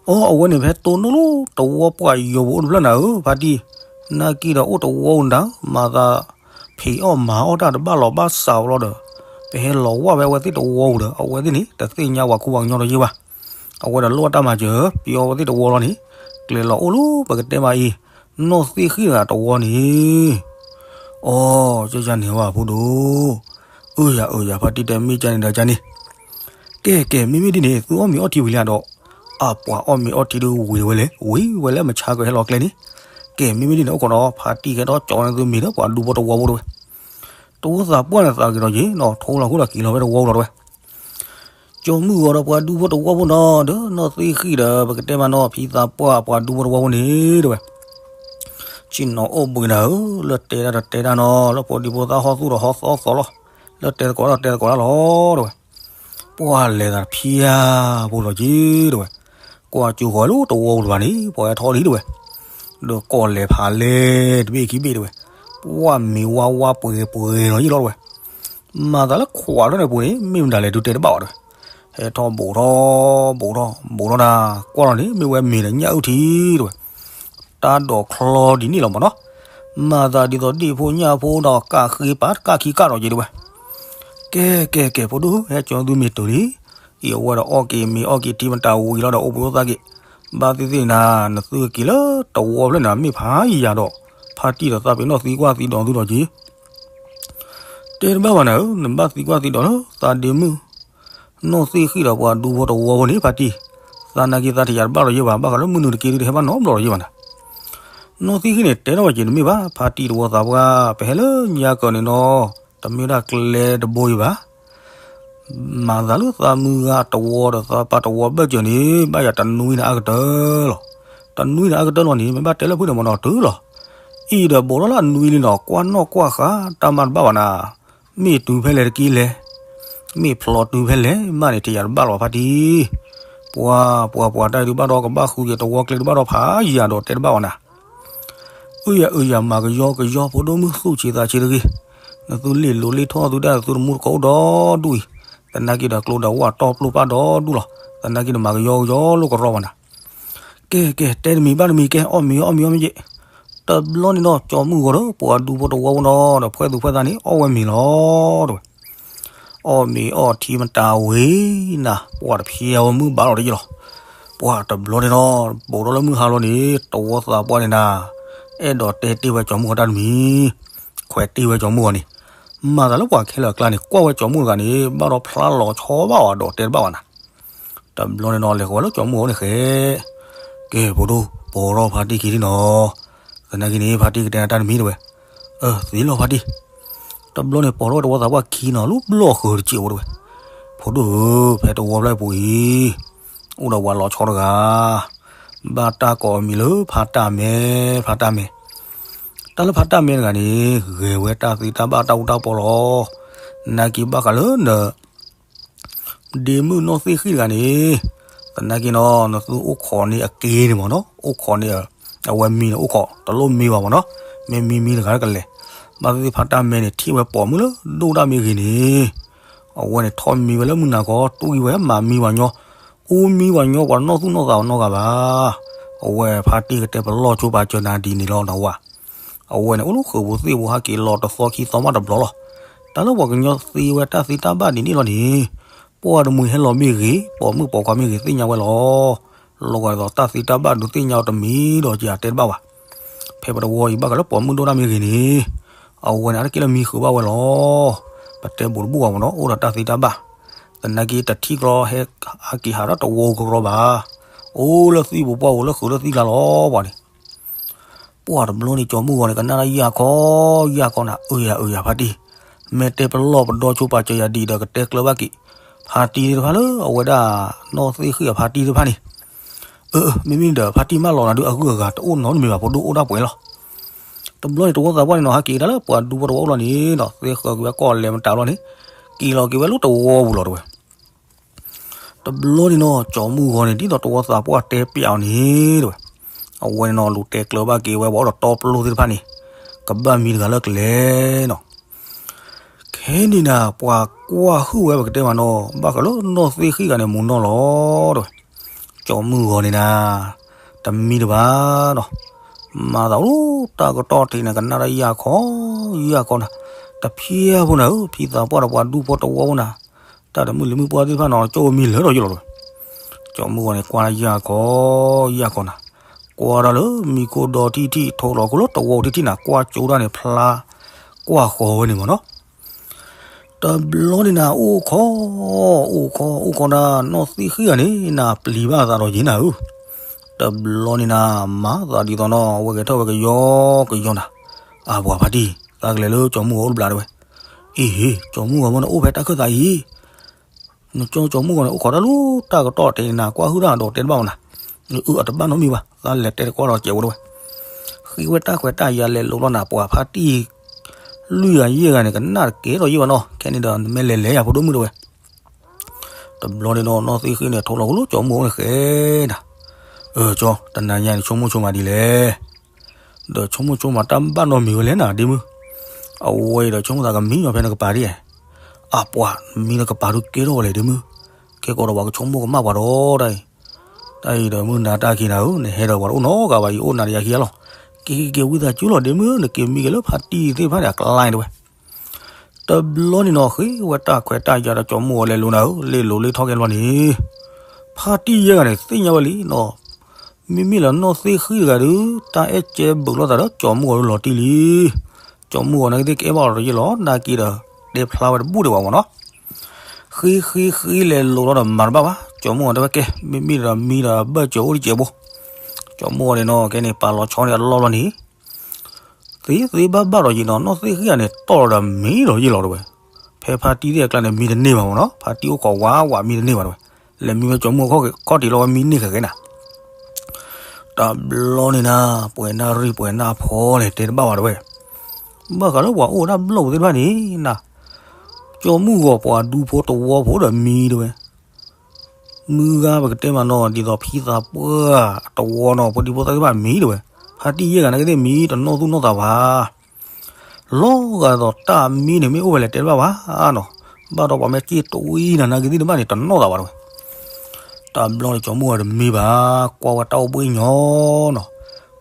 အိ အဝဲန့ၣ်ဖဲတိၢ်နီၣ်လၢတဝီပှၢ်ယိာ်ပူၤအိၣ်တဖျၢၣ်နၤဧၢ ဖါတံၢ်, နာ်က့ဒီးအိၣ်တဝီဧိၤနၤဧၢ, မၤသးဖံးအီၣ်မၤအီၣ်တၢ်တဘၣ်လီၤဘၣ်စးဝဲလီၤဒီး, ပဟဲလီၤဝၣ်ဖဲအဝဲသ့ၣ်တဝီဧိၤဒီး အဝဲသ့ၣ်န့ၣ် တသ့ၣ်ညါပှၤခူပှၤကညီတယ့ၢ်ဘၣ်. အဝဲဒီးလိၣ်တၢ်မၤစၢၤ ပျီအဝဲသ့ၣ်တဝီလီၤန့ၣ်, ကျဲလီၤအိၣ်လၢပကတဲမးအံၤ, နီၢ်သ့ၣ်ဃံၣ်တဂၤတဝီန့ၣ် အိ ကန့ၣ်ဝဲဖိဒိၣ်, အၢယၤအၢယၤ ဖါတံၢ်တဲမ့ၢ်ကန့ၣ်ဒီးကန့ၣ်, ကဲကဲ မ့မ့ၢ်ဒ်န့ၣ် သုအီၣ်မ့ၤအီထံဝံၤလံဧါဒီး, အပှၤအီၣ်မ့ၤအီထံဒုးဝံၤဝဲလဲၣ်, ဝံၤဝဲလၢမုၢ်ဆါကဟဲလီၤကျဲန့ၣ်, ကဲ မ့မ့ၢ်ဒ်န့ၣ် အိၣ်ခိးဒီး ဖါတံၢ်ကဟဲထီၣ်ကၠီၤန့ၢ်သုမ့ၤလၢပှၤဒူဖိတဝီဖိတဲဝဲ, တဝီသးပှၢ်န့ၣ်သးက့ၤဒီးက့ၤနီၤ ထိလီၤခိၣ်ဒီးက့ၤလီၤဖဲတဝီလီၤတဲဝဲ ကၠီၤမုၢ်ဂီၤဒီးပှၤဒူဖိတဝီဖိနီၤ ဒီးနီၢ်သ့ၣ်ဃံၣ်ဒီး ပကတဲမးနီၤ ဖံသးပှၢ်ပှၤဒူဖိတဝီဖိန့ၣ်တဲဝဲ, ဆ့ၣ်နီၤအိၣ်ဘှံးနၤဧၢ, လၢတဲတၢ်ဒီးတဲတၢ်နီၤ လၢဖိဒံဖိသၣ်ဟီၣ်သူၣ်ဒီးဟီၣ်သီသီလီၤ, လၢတဲသကိးဒီးတဲသကိးတၢ်လီၤတဲဝဲ, ပှၤလဲၤသးဖၠါဖိလီၤက့ၤတဲဝဲ, ကွၢ်ကၠိဃီၤလၢတဝီလၢၤဘၣ်န့ၣ် ပှၤဟဲထီၣ်လံတဲဝဲ, ဒီးကီၢ်လဲၤဖးလဲၢ်တဘ့ၣ်ခံဘ့ၣ်တဲဝဲ, ပှၤမ့ၤဝါဝါပှဲၤပှဲၤလီၤယံၤလီၤတဲဝဲ မၤသးလၢခွးထီၣ်န့ၣ်ပူၤန့ၣ် မ့ၢ်မတၤလဲၣ်ဒုးတဲတဘၣ်ဘၣ်တဲဝဲ, ဟဲထီၣ်ဘူးထီၣ်ဘူးထီၣ်ဘူးထီၣ်တၢ် ကွၢ်လီၤန့ၣ် မ့ၢ်ဝဲမ့ၤဒီးညၣ်အုၣ်ထံတဲဝဲ, တၢ်ဒိးချီဒ်န့ၣ်လီၤမးနီၤ, မၤသးဒ်သိးဒ့ၣ်ဖိညၣ်ဖိဒီးကၣ်ဃ့ပာ်တကၣ်ခံကၣ်ဒီးက့ၤတဲဝဲ, ကဲကဲကဲ ဖိဒိၣ်ဧၢ ဟဲကၠီၤသုမ့ၤတုၤလံ, အံၤအဝဲဒီးအီၣ်က့ၤမ့ၤအီၣ်က့ၤထံမတၤဝံၤလီၤဒီးအိၣ်ဘှံးအိၣ်သါက့ၤ, ဘၣ်သ့ၣ်သ့ၣ်နၤ နသုက့ၤလၢတဝီဖျၢၣ်န့ၣ် မ့ၢ်ဖးယၤဒီး, ဖါတံၢ်ဒီးသးပ့ၤနီၣ်သံကွၢ်သံဒိးသုဒီးက့ၤ တဲတဘၣ်ဘၣ်နၤဧၢ, နဘၣ်သံကွၢ်သံဒိးလၢသးဒ့မုၣ်, နီၢ်သ့ၣ်ဃံၣ်ဒီးပှၤဒူဖိတဝီဖိန့ၣ် ဖါတံၢ်, သးနာ်က့သးထံၣ်ယၤတဘၣ်လီၤယဲၢ်ဘၣ်, ဘၣ်ဃးလၢမုၢ်နုာ်တက့ၢ်ဒုးတဟဲဘၣ်နီတဘျီလီၤယဲၢ်ဘၣ်နၤ, နီၢ်သ့ၣ်ဃံၣ်န့ၣ် တဲထီၣ်ဝဲက့ၤ တမ့ၢ်ဘၣ် ဖါတံၢ်တဝီသးပှၢ် ပဟဲလၢညါကၢးန့ၣ်နီၤ, တမ့ၢ်ဒၣ်ကျဲတဘိအံၤဘၣ် မၤသးလၢသးမုၢ်ဂၤတဝီဒီးသးပၢ်တဝီဘၢၣ်စၢၤန့ၣ် ဘၣ်ယၤတနွံန့ၣ်အါကတၢၢ်လီၤ. တနွံန့ၣ်အါကတၢၢ်လီၤန့ၣ် မ့ၢ်ဘၣ်တဲလၢဖုၣ်န့ၣ်မ့ၢ်နီၤတုၤလီၤ. အံၤဒီးဘူးထီၣ်လၢအနွံလံနီၤ ကွၢ်နီၣ်ကွၢ်ဃာ် တၢ်မၤတဘၣ်ဘၣ်နၤ. မ့ၢ်တုၤဖဲလဲၣ်တက့ၢ်လဲၣ်, မ့ၢ်ဖျိးတုၤဖဲလဲၣ်မးန့ၣ် ထံၣ်ယၤတဘၣ်လီၤဖါတံၢ်. ပှၤ ပှၤ ပှၤ တၢ်အံၤဒုးဘၣ်ဒီးကဘၣ်ဃုက့ၤတဝီကျဲဒုးဘၣ်ဒီးဖးယၤဒီးတဲတဘၣ်ဘၣ်နၤ. အုယၤအုယၤ မၤကယီကယီ ဖိဒိၣ်မုၣ်သူၣ်ဆံးသးဆံးတဂ့ၤ. နသုလ့ၣ်လိၤလ့ၣ်ထီၣ်သုဒၣ် သုတမူတကိးအိၣ်ဒီဒူၣ်အံၤ, သနာ်က့ဒီးကျိဒီးဝၣ်တီၢ်ပျိၢ်ပၢ်ဒီဒူၣ်လီၤ. သနာ်က့ဒီးမၤကယီကယီလိာ်ကရီဘၣ်နၤ. ကဲ ကဲ တဲတမံၤဘၣ်တမံၤ ကဲ အီၣ်မ့ၤအီၣ်မ့ၤအီၣ်မ့ၤက့ၤ. တဘျီန့ၣ်ဒီးကၠီမုၢ်ဂီၤဒီး ပှၤဒူဖိတဝီဖိနီၤဒီး ဖှဲၣ်သူၣ်ဖှဲၣ်သးန့ၣ် အီၣ်ဝဲမ့ၤလီၤတဲဝဲ. အီၣ်မ့ၤအီၣ်ထံမတၤဝံၤနၤ ပှၤတဖျဲဝဲမုၢ်ဘၣ်လီၤတယ့ၢ်လီၤ. ပှၤတဘျီန့ၣ်ဒီး ဘူးထီၣ်လၢမုၢ်ဟါလီၤန့ၣ် တဝီသးပှၢ်န့ၣ်နၤ အဲၣ်ဒိးတဲတ့ၢ်ဝဲကၠီမုၢ်ဂီၤတၢ်တမံၤ, ခွဲးတ့ၢ်ဝဲကၠီမုၢ်ဂီၤန့ၣ်, မၤသးလၢပှၤခဲလၢာ်အကျါန့ၣ် ကွၢ်ဝဲကၠီမုၢ်တဂၤန့ၣ် ဘၣ်ဒီးဖျါလီၤဆီဘၣ်အီၤဒီးတဲတဘၣ်ဘၣ်နၤ. တဘျီန့ၣ်နီၤ လဲၤဃီၤဝဲလၢကၠီမုၢ်ဂီၤန့ၣ်ဃဲ, ကဲ ဖိဒိၣ် ပိာ်ထီၣ်ဖါတံၢ်ခံလံနီၤ. သနာ်က့န့ၣ် ဖါတံၢ်ကတဲတၢ်တမံၤတဲဝဲ, အၢ သ့လီၤဖါတံၢ်. တဘျီန့ၣ် ပိာ်ထီၣ်ဝဲတဝီသးပှၢ်ခံနီၤ လၢဘျီၣ်ဃၢၤတစဲးဖိတဲဝဲ, ဖိဒိၣ်ဧၢ ဖဲတဝီဖျၢၣ်ပူၤအံၤ အိၣ်ဒီးပှၤလီၤဆီတဂၤ ဘၣ်တၢ်ကိးအမံၤလၢဖါတၢ်မဲ, ဖါတၢ်မဲ. တၢ်လၢဖါတၢ်မဲတဂၤန့ၣ် ဂဲၤဝဲတၢ်သ့တၢ်ဘၣ်တၢ်အူတၢ်ပီလီၤ. နာ်က့ဘၣ်ဃးလၢန ဒ့မုၣ်နီၢ်သ့ၣ်ဃံၣ်တဂၤန့ၣ်, သနာ်က့နီၤ နသုအိၣ်ခိးန့ၢ်အက့န့ၣ်မ့ၢ်နီၤ, အိၣ်ခိးန့ၢ် အဝဲမံန့ၣ်အိၣ်ခိး တလိၣ်မံဘၣ်မ့ၢ်နီၤ, မ့ၢ်မံမံတဂၤတကလဲာ်, ဘၣ်သ့ၣ်သ့ၣ်ဖါတၢ်မဲန့ၣ် ထံၣ်ဝဲပိာ်မုၣ်လၢဒိၣ်တၢ်မ့ၢ်ဂ့ၤန့ၣ်, အဝဲန့ၣ်ထီၣ်မံဝဲလၢမုၢ်နၤခီ တူၢ်ကံၤဝဲမၤမံဝဲညီ, အူမံဝဲညီ ပှၤတနီၣ်သူၣ်နီၣ်သးနီတဂၤဘၣ်. အဝဲဖါတံၢ်ကတဲပလီၢ်ဆိပာ်စၢၤနၤဒ်န့ၣ်လီၤနဝၤ. အဝဲန့ၣ်အိၣ်လၢဃုာ်ပူၤသ့ၣ်ပူၤဟဲက့ၤလီၤတသီခံသီမးတဘျီလီၤ. တၢ်လၢပှၤကညီသ့ဝဲတၢ်သ့တၢ်ဘၣ်ဒ်န့ၣ်လီၤန့ၣ်, ပှၢ်တမှံၤဟဲလီၤမ့ၢ်ဂ့ၤ ပိာ်မုၣ်ပိာ်ခွါမ့ၢ်ဂ့ၤသ့ၣ်ညါဝဲလီၤ. လီၤဂာ်ဒ်သိးတၢ်သ့တၢ်ဘၣ်ဒုးသ့ၣ်ညါအီၤတမံၤဒီးက့ၤအတဲတဘၣ်ဘၣ်. ဖဲပတဝီအံၤဘၣ်ဃးလၢပိာ်မုၣ်ဒိၣ်တၢ်မ့ၢ်ဂ့ၤန့ၣ်, အဝဲန့ၣ်အါတက့ၢ်လၢမံဃုာ်ဘၣ်ဝဲလီၤ. ပတဲဘူးတဘူးဘၣ်မ့ၢ်နီၤ အိၣ်ဒီးတၢ်သ့တၢ်ဘၣ်, သနာ်က့တထံၣ်ကျီဟဲအက့ၤဟးထီၣ်တဝီကရီဘၣ်. အိၣ်လၢသံၣ်ပူၤပှၢ်ပူၤလၢဃုာ်လၢသံၣ်ကျါလီၤပှၤန့ၣ် ပှၢ်တဘျီန့ၣ် ကၠီမုၢ်ဂီၤန့ၣ် ကနၣ်တၢ်ယၢ်ခီ, ယၢ်ခီနၤ, အၢယၤ အၢယၤဖါတံၢ်, မ့ၢ်တဲပလီၢ်ပဒီဆိပာ်စၢၤယၤဒ်ဒီးကတဲကျၢၤဘၣ်က့ၤ ဖါတံၢ်သ့ၣ်တဖၣ်လၢအဝဲဒၣ်နီၢ်သ့ၣ်ဃံၣ်အဖါတံၢ်သ့ၣ်တဖၣ်န့ၣ်, အၢ မ့မ့ၢ်ဒီးဖါတံၢ်မၢလီၤနၤဒုးအဂုၤအဂၤတအိၣ်နီတမံၤဘၣ် ဖိဒိၣ်အိၣ်ဒၣ်ပှဲၤလီၤ. တဘျီန့ၣ် တဝီသးပှၢ်န့ၣ်နီၤ ဟဲက့ၤကဒါလၢပှၤဒူဖိတဝီအိၣ်လီၤန့ၣ်ဒီး သ့ဃၢၤက့ၤဝဲကီၢ်လဲၤမတၤလီၤန့ၣ်, က့ၤလီၤက့ၤဝဲလၢတဝီပူၤလီၤတဝဲ တဘျီန့ၣ်နီၤ ကၠီမုၢ်ဂီၤန့ၣ် ဒ်သိးတဝီသးပှၢ်တဲပျးအီၤန့ၣ်တဝဲ, အဝဲန့ၣ်နီၤ လူၤတဲကျၢၤဘၣ်က့ၤဝဲပှၤအိၣ်ဒီးတီပျိသ့ၣ်တဖၣ်န့ၣ်, ကဘၣ်မံတဂၤလၢကျဲနီၤ. ခဲန့ၣ်နၤ ပှၤကွၢ်ဟုၣ်ဝဲပကတဲမးနီၤ ဘၣ်ဃးလၢနီၢ်သ့ၣ်ဃံၣ်ဂၤန့ၣ်မူနီၢ်လီၤတဝဲ, ကၠီမုၢ်ဂီၤန့ၣ်နၤ တမံတဘၣ်နီၤ, မၤသးအိၣ်တၢ်ကတီၢ်ထံးန့ၣ် ကနၣ်တၢ်ယၢ်ခီ, ယၢ်ခီနၤ, တဖျၢၣ်ဖိနၤဧၢ ဖံသးပှၢ်ဒီးပှၤဒူဖိတဝီဖိနၤ, တၢ်တမုၢ်လံၤမုၢ်ပှၢ်သ့ၣ်တဖၣ်နီၤ ကၠီမံလၢာ်ဒီးယ့ၢ်လီၤတဝဲ ကၠီမုၢ်ဂီၤန့ၣ် ကွၢ်ယၢ်ခီ, ယၢ်ခီနၤ, ကွၢ်တၢ်လၢမံခိၣ်ဒီထံၣ်ထံၣ် ထိးလီၤခိၣ်လၢတဝီထံၣ်ထံၣ်နၤ ကွၢ်ကၠိတၢ်န့ၣ်ဖျါ, ကွၢ်ဃီၤဝဲန့ၣ်မ့ၢ်နီၤ. တဘျီန့ၣ်နၤ အိၣ်ခီ, အိၣ်ခီ အိၣ်ခီနၤ နီၢ်သ့ၣ်ဃံၣ်ဂၤန့ၣ် နၤပျံၤဘၣ်သးဒီးယ့ၢ်နၤဧၢ. တဘျီန့ၣ်နၤ မၤသးဒ်သိးနီၤ အဝဲကဲထီၣ်ဝဲကယီကယီနၤ, အပှၤဖါတံၢ် သးကလဲၤလၢကၠီမုၢ်ဂီၤအိၣ်တဘျီတဝဲ, အ့ဟ့ ကၠီမုၢ်ဂီၤမ့ၢ်နအိၣ်ဖဲတၢ်ခၢၣ်သးအံၤ နကၠီ ကၠီမုၢ်ဂီၤန့ၣ် အိၣ်ခိးတၢ်လၢတၢ်ကတီၢ်တဲနၤ ကွၢ်ဟုၣ်တၢ်ဒီးတဲတဘၣ်မးနၤ, အၢအတဘၣ်နီတမံၤဘၣ် သးလဲၤတဲတကွၢ်ဒီးစဲးဝဲတဝဲ, ဃ့ဝဲတၢ်ခွဲးတၢ်ယာ်လဲၤလိာ်လီၤနၤ ပှၤဖါတံၢ် လွံၢ်ဂၤယဲၢ်ဂၤန့ၣ် ကနၣ်တကဲထီၣ်ယ့ၢ်ဘၣ်နီၤ ခဲန့ၣ်ဒီးနမ့ၢ်လဲၤလဲၤယၤဖိဒိၣ်မုၣ်တဝဲ တဘျီန့ၣ်ဒီး နီၢ်သ့ၣ်ဃံၣ်န့ၣ် ထိးလီၤကလိကၠီမုၢ်ဂီၤန့ၣ်ဃဲနၤ, အၢ ကၠီ တနၤညါန့ၣ် ဆိကမိၣ်ဆိကမးဒ်လဲၣ် ဒီးဆိကမိၣ်ဆိကမးတၢ်ဘၣ်နီတမံၤဝဲလဲၣ်နၤ ဒ့မုၣ်, အဝဲအံၤဒီးဆိကမိၣ်သးကမံညီဖဲနကပၤဒ်, အပှၤ မံနကပၤဒုးကဲထီၣ်ဝဲလဲၣ်ဒ့မုၣ်, ကဲကီးဒီးပှၤကဆိကမိၣ်ကမၣ်ပှၤဒီးတၢ်အံၤ, တၢ်အံၤဒီးမုၢ်နၤတၢ်ခံနၤဧၢ နဟဲဒီးပှၤတအိၣ်နီတဂၤဘၣ် ယအိၣ်နၤဒီးယၤခံဂၤလီၤ, က့ၤက့ၤက့ၤဝံသးစူၤလီၤဒ့မုၣ် နက့ၤမံက့ၤလၢဖါတံၢ်သ့ၣ်တဖၣ်န့ၣ် အကျါန့ၣ်တဝဲ တဘျီန့ၣ်နီၤဃ့ဝဲတၢ်ခွဲးတၢ်ယာ်ဒီးကၠီမုၢ်ဂီၤလဲၤလိၤနၤဧၢ လဲၤလိၤလၢထီၣ်ကဲဘျီန့ၣ်, ဖါတံၢ်ယဲၢ်ဂၤန့ၣ် သ့ၣ်ညါဝဲလံနီၤ, မ့မ့ၢ်လၢနီၢ်သ့ၣ်ဃံၣ်တဂၤဒုး တၢ်အဲၣ်ကဲဘုးလိာ်သးဒီးကၠီမုၢ်ဂီၤဒုးလီၤတံၢ်လံ, ကၠီမုၢ်ဂီၤနာ်က့သ့ၣ်ကအဲၣ်ဘၣ်လီၤတယဲၢ်လီၤ နာ်က့ဒီး တဲဖျါဝဲတဘူၣ်ဒံးဘၣ်မ့ၢ်နီၤ, ဃ့ဃ့ဃ့လဲၤလိၤလီၤဒီးမၤတဘၣ်ဘၣ် ကၠီမုၢ်ဂီၤတဲဝဲကဲ မ့မ့ၢ်ဒီးမံဒီးဘၢၣ်စၢၤအိၣ်တစဲးဘိ ကၠီမုၢ်ဂီၤန့ၣ်နီၤ ကဲန့ၣ် ပာ်လီၤဆီန့ၣ်အလီၢ်လီၤန့ၣ် သ့သ့ဘၣ်ဘၣ်ဒီးယံာ်နီၤ နီၢ်သ့ၣ်ဃံၣ်ဂၤန့ၣ် တီၢ်လီၤဒီးမံလီၤယံာ်လီၤတဝဲ, ဖဲဖါတံၢ်သ့ၣ်အကျါန့ၣ် မံတန့ၢ်ဘၣ်မ့ၢ်နီၤ ဖါတံၢ်အိၣ်ခိးဝးဝးမံတန့ၢ်ဘၣ်တဝဲ, လဲၤမံဝဲကၠီမုၢ်ဂီၤခီၣ်ထံးလီၤဝဲမံန့ၢ်ဃဲဃဲနၤ, တဘျီန့ၣ်နၤ ပှဲၤနၣ်ရံၣ်ပှဲၤနၣ်ဖီလဲၣ်တဲတဘၣ်ဘၣ်တဝဲ, ဘၣ်ဃးလၢပှၤအိၣ်ဝဲဒၣ်ဘျီၣ်ပူၤသ့ၣ်တဖၣ်န့ၣ်နၤ, ကၠီမုၢ်ဂီၤပှၤဒူဖိတဝီဖိဒီးမံတဝဲ မုၢ်ဂၤပကတဲမးနီၤ ဒ်သိးဖံသးပှၢ်တဝီနီၤ ဖိဒံဖိသၣ်သ့ၣ်တဖၣ်မံတဝဲ, ဖါတံၢ်ယဲၢ်ဂၤနာ်က့သ့ၣ်မံတနီၣ်သူၣ်နီၣ်သးဘၣ်, လီၤဂာ်ဒ်သိးတၢ်မံန့ၣ်မ့ၢ်အိၣ်ဝဲလဲၣ်တဲတဘၣ်ဘၣ်နီၤ, ဘၣ်ဒီးပှၤမ့ၢ်စ့ၣ်တွံနၤနာ်က့သ့ၣ်တဖၣ်န့ၣ် တနီၣ်သးဘၣ်တဝဲ, တဘျီန့ၣ်ကၠီမုၢ်ဂီၤတမံဘၣ် ကွၢ်ဝဲတၢ်အိၣ်ဘှံးညီနီၤ,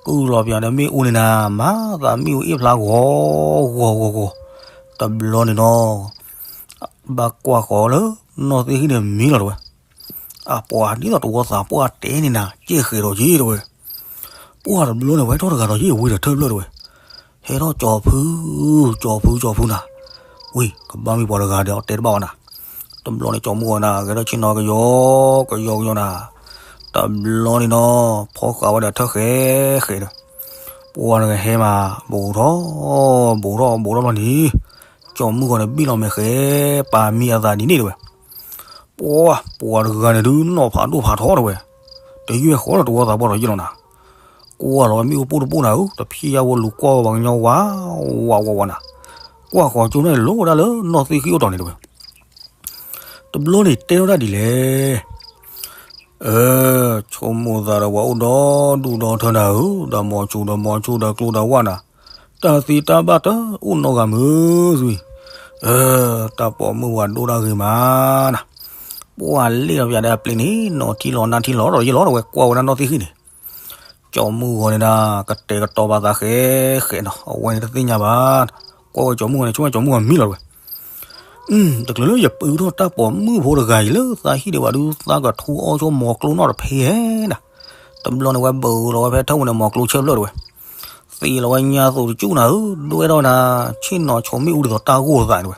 ကုၢ်လီၤပၠးဒီးမ့ၣ်အူန့ၣ်နၤ မၤသးမ့ၣ်အူအ့ၣ်ဖျါဂီၤဂီၤဂီၤဂီၤ, တဘျီန့ၣ်နီၤ ဘၣ်ကွၢ်ဃီၤလၢ နီၢ်သ့ၣ်ဃံၣ်န့ၣ်မံလီၤတဝဲ, အပှၤဒ်သိးတဝီသးပှၢ်တဲန့ၣ်နၤ ကဲဃဲးဒီးယ့ၢ်တဝဲ, ပှၢ်တဘျီန့ၣ် ဝဲထီၣ်တဂၤဒီးယ့ၢ်ဝံၤဒီးထၢၣ်ဖျၢၣ်တဝဲ, ဟဲထီၣ်ကၠီဖု, ကၠီဖု ကၠီဖုနၤ, ဝံၤ ကဘၣ်မ့ၢ်ပှၤတဂၤဒီးအတဲတဘၣ်ဘၣ်နၤ, တဘျီန့ၣ်ကၠီမုၢ်ဂီၤနၤ ဂဲၤထီၣ်ဆ့ၣ်နီၤကယီကယီကယီနၤ, တဘျီန့ၣ်နီၤ ဖီဃာ်ဝဲဒီးထၢၣ်ဃဲးဃဲးဒီး ပှၢ်တဂၤဟဲမး ဘူးထီၣ် ဘူးထီၣ်ဘူးထီၣ်ဘျီန့ၣ်, ကၠီမုၢ်ဂီၤန့ၣ်ဘံၣ်လီၤမဲာ်ဃဲး ပာ်မံအသးဒ်န့ၣ်တဝဲ, ပှၢ် ပှၤတဂၤန့ၣ်ဒုးနီၣ်ဖးဒိၣ်ဖးထီတဝဲ, တယွဲၢ်ဃီလီၤ တဝီသးပှၢ်ဒီးယဲၢ်လီၤနၤ. ကွၢ်လီၤဝဲမ့ၣ်အူပိၢ်တပိၢ်နၤဧၢ, တဖျံယါဝဲလူၤကွၢ်ဝဲပှၤကညီဝါ ဝါဝါဝါနၤ. ကွၢ်ဃီၤကၠိန့ၣ် လီၤဝဲဒၣ်လၢနီၢ်သ့ၣ်ဃံၣ်အိၣ်တီၢ်န့ၣ်တဝဲ. တဘျီန့ၣ်တဲထီၣ်ဒၣ်ဒ်လဲၣ်. အၢ, ဆိကမိၣ်သးဒီးပှၤအိၣ်ဒီဒူၣ်ဒီထၢနၤဧၢ, ဒီးမိၤဆိဒီးမိၤဆိ ဒီးကျိဒီးဝၣ်နၤ, တၢ်သ့တၢ်ဘၣ်တအိၣ်နီတဂၤမုာ်သံ. အၢ, တၢ်ပိာ်မုၣ်ဝၤဒိၣ်ဒၣ်ဂ့ၤမးနၤ. ပှၤလ့ၣ်လီၤပၠးဒၣ်အပျ့ၤန့ၣ် နီၢ်ထံလီၤနၢ်ထံလီၤဒီးယဲၢ်လီၤတဝဲ, ကွၢ်ဝဲဒၣ်နီၢ်သ့ၣ်ဃံၣ်န့ၣ် ကၠီမုၢ်ဂီၤန့ၣ်ဒၣ် ကတဲာ်ကတီၤဘၣ်သးဃဲဃဲနီၤ, အဝဲန့ၣ်တသ့ၣ်ညါဘၣ်. ကွၢ်ဝဲကၠီမုၢ်ဂီၤန့ၣ် ဆိကမိၣ်ကၠီမုၢ်ဂီၤမံလီၤတဝဲ. တချုးလၢယပုၢ်ထီၣ်တၢ်ပိာ်မုၣ်ဖိတဂၤအံၤလၢသးဟံၣ်ဒံးဘၣ်ဒုး သးကထူအီဆိမိၤကျိနီၣ်တဖဲနၤ. တဘျီန့ၣ်ဝဲဘုးလီၤဝဲဖဲထၢၣ်ပူၤန့ၣ် မိၤကျိဆၢဖျၢၣ်တဝဲ, သ့ၣ်လီၤဝဲညါသိးတကၠူၣ်နၤဧၢ, ဒွဲၣ်ထီၣ်ဝဲနၤ, ဆ့ၣ်နီၤဆိမ့ၣ်အူဒ်သိးတၢ်ဂိၢ်သးန့ၣ်တဝဲ.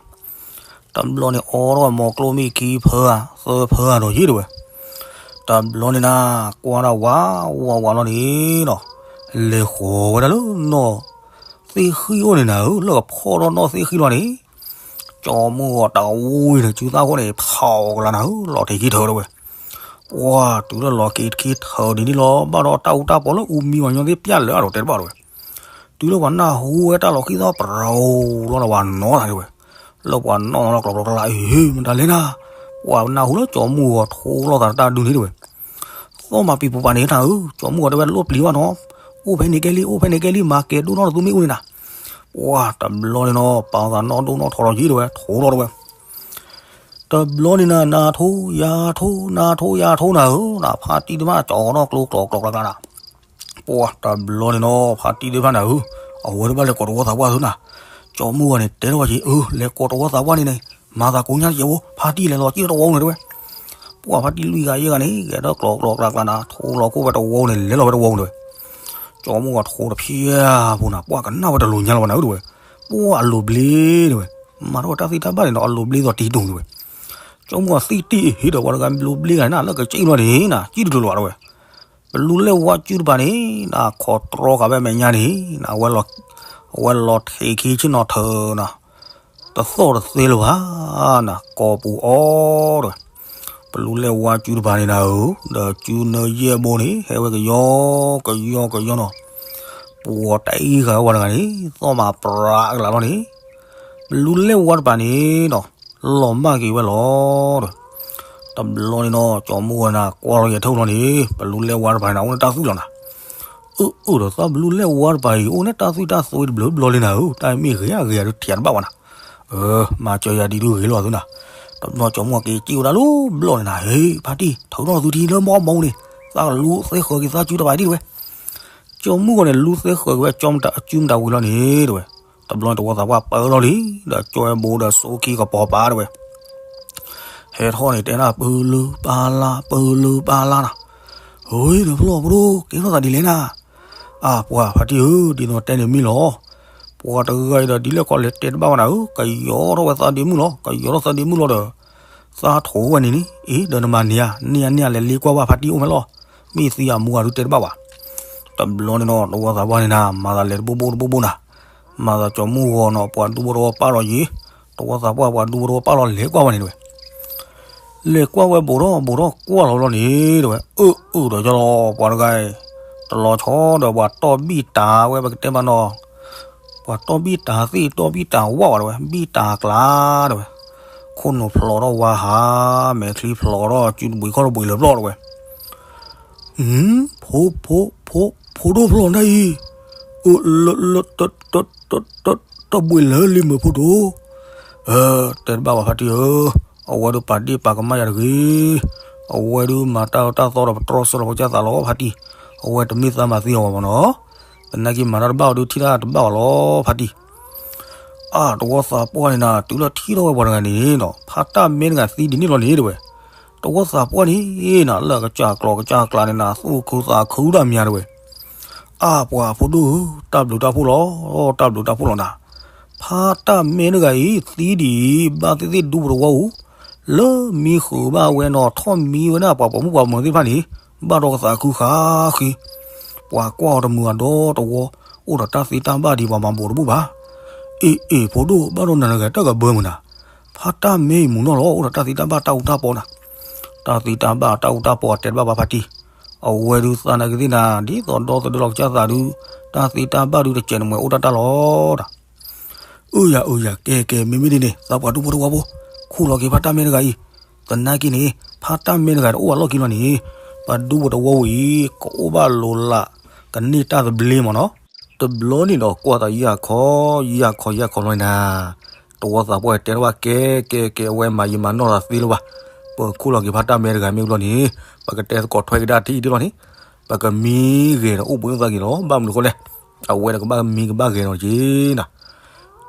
တဘျီန့ၣ်အီထီၣ်ဝဲမိၤကျိမ့ၢ်ခံဖၢဧါ သၢဖၢဧါဒီးယဲၢ်တဝဲ. တဘျီန့ၣ်နၤ ကွၢ်ဒၣ်ဝးဝးဝးလီၤန့ၣ်ဒီး လဲၤဃီၤဝဲဒၣ်လၢနီၢ်သ့ၣ်ဃံၣ်အိၣ်န့ၣ်နၤဧၢ, လၢကဖီၣ်ထီၣ်နီၢ်သ့ၣ်ဃံၣ်လီၤန့ၣ် ကၠီမုၢ်ဂီၤတဝံၤန့ၣ် စုသၣ်ခိၣ်န့ၣ် ဖးအီၤကလါနၤဧၢ, လီၤထံးခံထၢတဝဲ. ပှၤတုၤလၢလီၤက့ၤခံထၢဒ်န့ၣ်လီၤ, ဘၣ်ဒီးတၢ်အူတၢ်ပီးလၢအူမံပှၤကညီသ့ၣ်ပျၢ်လၢအဒိးတဲတဘၣ်တဝဲ. တုၤလၢပှၤနၢ်ဟူဝဲတၢ်လီၤဃံၣ်သီၣ်ပရီလီၤဒီးပှၤနီၢ်သးတဝဲ, လၢပှၤနီၢ်လီၤကျိးကျိးကျါ အ့ မတၤလဲၣ်နၤ, ပှၤနၢ်ဟူလၢကၠီမုၢ်ဂီၤထိလီၤသးတၢ်ဒုန့ၣ်တဝဲ. သီၣ်မၤပံၤပူၤပာ်န့ၣ်နၤဧၢ, ကၠီမုၢ်ဂီၤတဲဝဲလိၣ်ပျံၤဘၣ်နီၤ, အိၣ်ဖဲန့ၣ်ကဲလံ အိၣ်ဖဲန့ၣ်ကဲလံ မၤကဲဒိၣ်နီၢ်တသူမ့ၣ်အူန့ၣ်နၤ. ပှၤတဘျီန့ၣ်နီၤ ပာ်သးနီၢ်ဒိၣ်နီၢ်ထီလီၤယံၤတဝဲ ထိလီၤတဝဲ. တဘျီန့ၣ်နၤ နၤထိယၤထိ နၤထိယၤထိနၤဧၢ, နၤဖါတံၢ်တဖၣ်ကၠီနီၢ်ကျိးကျိးကျိးကျါကျါနၤ. ပှၤတဘျီန့ၣ်နီၤ ဖါတံၢ်သ့ၣ်တဖၣ်နၤဧၢ, အဝဲတဘၣ်လဲၤကိးတဝီသးပှၢ်သုနၤ. ကၠီမုၢ်ဂီၤန့ၣ် တဲထီၣ်ဝဲက့ၤ အၢ လဲၤကိးတဝီသးပှၢ်န့ၣ်န့ၣ် မၤသးကိးညါတကဲးဖိ ဖါတံၢ်လဲၤလီၤကံၣ်တဝီန့ၣ်တဝဲ. ပှၤဖါတံၢ်လွံၢ်ဂၤယဲၢ်ဂၤန့ၣ် ဂဲၤထီၣ်ကျိးကျိးကျါကျါနၤ ထိလီၤကိၣ်ဝဲတဝီန့ၣ် လဲၤလီၤဝဲတဝီန့ၣ်တဝဲ. ကၠီမုၢ်ဂီၤထိတဖျၢၣ်ဖိနၤ ပှၤကနၣ်ဝဲတလိၤညါလီၤဘၣ်နၤဧၢတဝဲ. ပှၤအလိၤဘျ့တဝဲ, မၤထီၣ်ဝဲတၢ်သ့တၢ်ဘၣ်န့ၣ်ဒီး အလိၤဘျ့သီတံၢ်ဒိၣ်တဝဲ. ကၠီမုၢ်ဂီၤသံတံၢ်အဟ့ဒီး ပှၤတဂၤလိၤဘျ့ဂၤန့ၣ် လၢကစံၣ်ဘျီန့ၣ်နၤ ကံၣ်တကျိၤလီၤတဝဲ. ပလူၤလဲၢ်ဝါစုတပၤန့ၣ် နၤခိးတြီဃာ်ဝဲအမဲာ်ညါန့ၣ် နၤဝဲလီၤထံးခံဆ့ၣ်နီၤထၢနၤ, တသီၣ်တသ့လၢၤဘၣ်နၤ ကိးပူၤအီၤတဝဲ. ပလူၤလဲၢ်ဝါစုတပၤန့ၣ်နၤဧၢ, ဒီးစုနၢယဲၢ်ဘိန့ၣ် ဟဲဝဲကယီကယီကယီနီၤ, ပှၤတအံၤဃာ်ဝဲပှၤတဂၤန့ၣ် သီၣ်မၤပြးကလးလီၤန့ၣ်, ပလူၤလဲၢ်ဝါတပၤန့ၣ်ဒီး လီၤမၢ်က့ၤဝဲလီၤဒီး တဘျီန့ၣ်နီၤ ကၠီမုၢ်ဂီၤနၤ ကွၢ်လီၤယဲၢ်ထၢၣ်လီၤန့ၣ် ပလူၤလဲၢ်ဝါတပၤန့ၣ် အိၣ်န့ၢ်တၢ်သွံၣ်လီၤနၤ. အၢ အၢ ဒီးသးပလူၤလဲၢ်ဝါတပၤအံၤ အိၣ်န့ၢ်တၢ်သွံၣ်တၢ်သွဲတဘျီဘျီလံနၤဧၢ, တၢ်မ့ၢ်ဂ့ၤဧါဂ့ၤဧါဒုးထံၣ်တဘၣ်ဝဲနၤ. အၢ မၤစၢၤယၤဒ်ဒုးဂ့ၤလီၤသုနၤ. တဘျီကၠီမုၢ်ဂီၤက့ၤစံၣ်ဝဲဒၣ်လၢဘျီန့ၣ်နၤ, ဟ့ ဖါတံၢ် ထုးထီၣ်သုထံလၢမီမီန့ၣ်, သးကလူၤသဲဃၢၤက့ၤသးစုတပၤဒ်တဝဲ. ကၠီမုၢ်ဂီၤန့ၣ် လူၤသဲဃၢၤက့ၤဝဲ ကၠီမုၢ်တၢ်ဝံၤလီၤန့ၣ်တဝဲ. တဘျီန့ၣ် တဝီသးပှၢ်ပၢလီၤလံ, ဒီးကၠီဝဲဘိဒီးစိခံကပီၤပၤတဝဲ. ဟဲထီၣ်န့ၣ် တဲဒၣ်ပၢလၢပၢ်လၢ် ပၢလၢပၢ်လၢ်နၤ. ဟ့ ဒီးဖျီၣ်ဖိဒိၣ် ကဲထီၣ်သးဒ်လဲၣ်နၤ. အါ ပှၤဖါတံၢ်ဧၢ, ဒ်သိးတဲန့ၣ်မ့ၢ်လီၤ. ပှၤတဂၤအံၤဒီးဒ်လဲၣ်ခီလဲၣ်တဲတဘၣ်ဝဲနၤဧၢ, ကယီထီၣ်ဝဲသးဒ့မုၣ်လီၤ, ကယီထီၣ်သးဒ့မုၣ်လီၤဒီး သးထိးဝဲန့ၣ်န့ၣ်, အ့ ဒီးနမၤန့ၢ်ဧါ, န့ၢ်ဧါန့ၢ်ဧါ လဲၤလ့ကွၢ်ဘၣ်ဖါတံၢ်အိၣ်ဖဲလဲၣ်, မ့ၢ်သံအမူအဒုးတဲတဘၣ်ဘၣ်. တဘျီန့ၣ်နီၤ တဝီသးပှၢ်န့ၣ်နၤ မၤသးလဲၤတဘိဘိတဘိဘိနၤ, မၤသးကၠီမုၢ်ဂီၤနီၤ ပှၤဒူဖိတဝီပာ်လီၤယံၤ, တဝီသးပှၢ်ပှၤဒူဖိတဝီပာ်လီၤ လဲၤကွၢ်ဝဲန့ၣ်တဝဲ. လဲၤကွၢ်ဝဲဘူးထီၣ်ဘူးထီၣ်ကွၢ်လီၤလီၤန့ၣ်တဝဲ, အၢ အၢ ဒီးယလီၤ ပှၤတဂၤအံၤ တလီၤဆီဒီးပှၤတီၢ်ဘံၣ်တၢ်ဝဲ ပကတဲမးနီၤ, ပှၤတီၢ်ဘံၣ်တၢ်သ့ၣ် တီၢ်ဘံၣ်တၢ်ဝၣ်ဝဲတဝဲ ဘံၣ်တၢ်ကျါတဝဲ, ခိၣ်နူာ်ဖျိးထီၣ်ဝါဟး မဲာ်ချံဖျိးထီၣ် စုတဘှံးခီၣ်တဘှံးလၢာ်ပျီၢ်တဝဲ. ဖိ ဖိ ဖိ ဖိဒိၣ်ဖျီးနၤအံၤ, အၢ လၢ လၢ တ တ တ တဘှံးလၢာ်လံမ့ၢ်ဖိဒိၣ်. အၢ တဲတဘၣ်ဘၣ်ဖါတံၢ်ဧၢ, အဝဲဒုးပာ်ဒ့ၣ်ပာ်ကမၣ်ယၤတဂ့ၤ, အဝဲဒုးမၤတၢ်အၢတၢ်သီဒီးပတြီဆၢလီၤပကစၢ်သးလီၤဖါတံၢ်, အဝဲတမ့ၢ်သးမၤသံအီၤဘၣ်မ့ၢ်နီၤ, သနာ်က့မၤတၢ်တဘၣ်အီၤဒုးထံၣ်တၢ်တဘၣ်အီၤလီၤဖါတံၢ်. အၢ တဝီသးပှၢ်န့ၣ်နၤ တုၤလၢထံၣ်ထီၣ်ဝဲပှၤတဂၤန့ၣ်နီၤ ဖါတၢ်မဲတဂၤသံဒ်န့ၣ်လီၤန့ၣ်တဝဲ. တဝီသးပှၢ်န့ၣ်နၤ လၢအကစၢ်ကျိာ်ကစၢ်ကျါန့ၣ်နၤ သူၣ်ခုသးခုတၢ်မံၤတဝဲ. အါ ပှၤဖိဒိၣ်ဧၢ, တၢ်ဘျုးတၢ်ဖှိၣ်လီၤ, တၢ်ဘျုးတၢ်ဖှိၣ်လီၤနၤ. ဖါတၢ်မဲတဂၤအံၤ သံဒ်အံၤ ဘၣ်သ့ၣ်သ့ၣ်ဒူပတဝီဧိၤ, လၢမံဃုာ်ဘၣ်ဝဲနီၤ ထီၣ်မံဝဲဒၣ်ပှၤပိာ်မုၣ်ပှၤမၢၤသ့ၣ်တဖၣ်န့ၣ် ဘၣ်ဒီးကသးခုဃၣ်ဃ့, ပှၤကွၢ်အီၤတမုာ်အဒီတဝီ, အိၣ်ဒီးတၢ်သ့တၢ်ဘၣ်ဒ်ပှၤမၤဘူးတဘူၣ်ဘၣ်. အ့ အ့ ဖိဒိၣ် ဘၣ်ဒီးနၤတဂၤတၢ်ကဘၢမုၢ်နၤ, ဖါတၢ်မဲအံၤမူၤနီၢ်လီၤ အိၣ်ဒီးတၢ်သ့တၢ်ဘၣ်တၢ်အူတၢ်ပီနၤ. တၢ်သ့တၢ်ဘၣ်တၢ်အူတၢ်ပီအတဲတဘၣ်ဘၣ်ဖါတံၢ်, အဝဲဒုးသးနာ်က့ၤသ့ၣ်နၤ ဒ်သိးဒီသဒၢလီၤကစၢ်သးဒုး တၢ်သ့တၢ်ဘၣ်ဒုးတစဲးနမှဲၤအိၣ်တၢ်တၢ်လီၤတၢ်. အုယၤအုယၤ ကဲကဲ မ့မ့ၢ်ဒ်န့ၣ် သးပှၤဒူဖိတဝီဖိ ခူၣ်လီၤက့ၤဖါတၢ်မဲတဂၤအံၤ, သနာ်က့န့ၣ် ဖါတၢ်မဲတဂၤတအိၣ်အလီၢ်ခံလီၤန့ၣ် ပှၤဒူဖိတဝီဖိအံၤ ကအိၣ်ဘၣ်လိၤလး ကန့ၢ်တၢ်သဘျ့မးနီၤ. တဘျီန့ၣ်ဒီးကွၢ်သးယၢ်ခီ ယၢ်ခီယၢ်ခီလီၤန့ၣ်နၤ တဝီသးပှၢ်တဲထီၣ်ဘၣ်ကဲကဲကဲ အဝဲမၤယံာ်မၤနီၢ်သးသ့လၢၤဘၣ်. ပခူၣ်လီၤက့ၤဖါတၢ်မဲတဂၤမ့ၢ်ဘျီန့ၣ် ပကတဲသကိးထွဲကဒါထံၣ်အံၤဒ်လီၤန့ၣ် ပကမံဂဲၤဒီးအိၣ်ဘှံးအိၣ်သါက့ၤလီၤ ဘၣ်မနုၤဃိလဲၣ် အဝဲဒီးကဘၣ်မံကဘၣ်ဂဲၤနီၤက့ၤနၤ.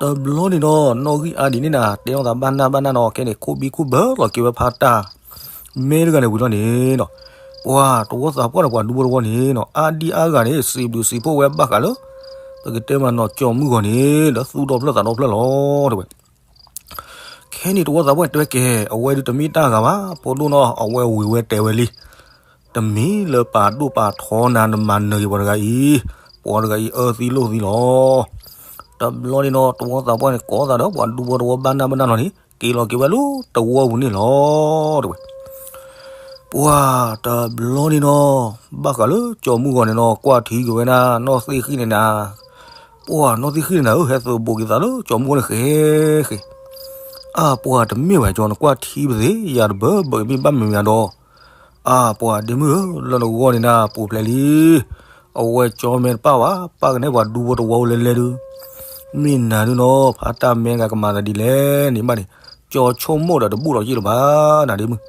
တဘျီန့ၣ်ဒီး နီၣ်ဂံၢ်အါဒံးန့ၣ်နၤ တဲထီၣ်သးဘၣ်နၢ်ဘၣ်နၢ်နီၤ ခဲန့ၣ် ခိၣ်ဘံခိၣ်ဘၢလီၤက့ၤဝဲဖါတၢ် မဲတဂၤန့ၣ်ဝံၤလီၤန့ၣ်ဒီး ပှၤတဝီသးပှၢ်ဒီးပှၤဒူဖိတဝီန့ၣ်နီၤ အါဒံအါဂၤန့ၣ် စံးဘျုးစံးဖှိၣ်ဝဲဘၣ်ဃးလၢ ပကတဲမးနီၤ ကၠီၤမုၢ်ဂီၤန့ၣ် ဒီးသူၣ်ဒီဖျၢၣ်သးဒီဖျၢၣ်လီၤ တဲဝဲ. ခဲန့ၣ်တဝီသးပှၢ်တဲဝဲကဲ အဝဲဒုးတမ့ၢ်တၢ်ဂၤဘၣ် ဖိဒိၣ်နီၤ အဝဲဝံၤဝဲတဲဝဲလံ တမ့ၢ်လၢပာ်ဒိၣ်ပာ်ထီနၤ နမၤနၢၤက့ၤပှၤတဂၤအံၤ, ပှၤတဂၤအံၤအၢသံလိာ်သံလီၤ. တဘျီန့ၣ်ဒီး တဝီသးပှၢ်န့ၣ် ကိးသးဒီးပှၤဒူဖိတဝီဘၣ်နၢ်ဘၣ်နၢ်လီၤန့ၣ် က့ၤလီၤက့ၤဝဲလၢတဝီပူၤန့ၣ်လီၤ တဲဝဲ. ပှၤတဘျီန့ၣ်နီၤ ဘၣ်ဃးလၢကၠီၤမုၢ်ဂီၤန့ၣ်နီၤ ကွၢ်ထံက့ၤဝဲဒၣ် နီၢ်သ့ၣ်ဃံၣ်န့ၣ်နၤ ပှၤနီၢ်သ့ၣ်ဃံၣ်န့ၣ်နၤဧၢ ဟဲသုးဘူးက့ၤသးလၢကၠီၤမုၢ်ဂီၤန့ၣ်ဃဲဃဲ အါပှၤတမ့ၢ်ဝဲကၠီၤ နကွၢ်ထံပသ့ ယၤတဘၢဘၢမ့ၢ်ဘၣ်မ့ၢ်မ့ၢ်ဒီး အါပှၤဒ့မုၣ်ဧၢ လၢနဂီၢ်န့ၣ်နၤ ပူၤဖျဲးလံ အဝဲကၠီၤမဲာ်တပၣ်ဘၣ် ပၣ်ကနဲပှၤဒူဖိတဝီအိၣ်လဲၤလဲၤဒုး မ့ၢ်နၤဒုးနီၤ ဖါတၢ်မဲတဂၤကမၤသးဒ်လဲၣ်န့ၣ်ဘၣ်န့ၣ် ကၠီၤဆိကမိၣ်ဒီးတဘူၣ်လီၤယ့ၣ်လၢၤဘၣ် နၤဒ့မုၣ်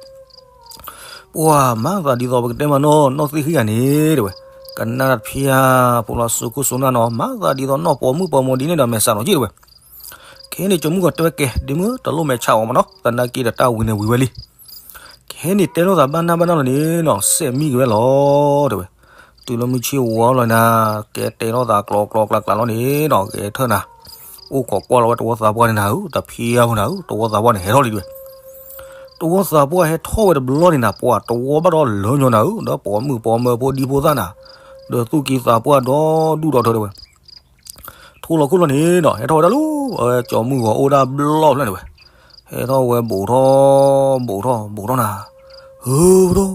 ပှၤမၤသးဒ်သိးပကတဲမးနီၤ နီၢ်သ့ၣ်ဃံၣ်ဂၤန့ၣ် တဲဝဲ ကနၣ်တဖျါ ဖိလီၤစိခိၣ်စိနၢ်နီၤ မၤသးဒ်သိးနီၢ်ပိာ်မုၣ်ပိာ်မီၤဒ်န့ၣ်ဒီးမဲာ်ဆှးလီၤယ့ၣ်တဲဝဲ ခဲန့ၣ်ကၠီၤမုၢ်ဂီၤတဲဝဲကဲ ဒ့မုၣ် တလိၣ်မဲာ်ဆှးအီၤမးနီၤ သနာ်က့ဒီးတၢ်ဝံၤန့ၣ်ဝံၤဝဲလံ ခဲန့ၣ်တဲလိာ်သးဘၣ်နၢ်ဘၣ်နၢ်လီၤန့ၣ်နီၤ စဲးမံက့ၤဝဲလီၤ တဲဝဲ တုၤလၢမုၢ်ဆ့ၣ်ဝါလီၤနၤ ကဲတဲလိာ်သးကျိၤကျိၤကျါကျါလီၤန့ၣ်နီၤ ဂဲၤထၢၣ်နၤ အိၣ်ခိးကွၢ်လီၤဝဲတဝီသးပှၢ်န့ၣ်နၤဧၢ တဖျါဖိနၤဧၢ တဝီသးပှၢ်န့ၣ်ဟဲထီၣ်လံတဲဝဲ တဝီသးပှၢ်ဟဲထီၣ်ဝဲတဘျီန့ၣ်နၤ ပှၤတဝီဘၣ်ဒီးလၢညီနၤဧၢ ဒီးပိာ်မုၣ်ပိာ်မၢၤဖိဒံဖိသၣ်နၤ ဒီးသူၣ်က့သးပှၢ်ဒီဒူၣ်ဒီထၢတဲဝဲ ထိၣ်လီၤခိၣ်လီၤန့ၣ်နီၤ ဟဲထီၣ်ဝဲဒၣ်လၢ ကၠီၤမုၢ်ဂီၤအိၣ်ဒၣ်ဘျီၣ်ဖျၢၣ်န့ၣ်ဝဲ ဟဲထီၣ်ဝဲဘူးထီၣ် ဘူးထီၣ် ဘူးထီၣ်နၤ ဧၢ ပဒိၣ် ဧၢ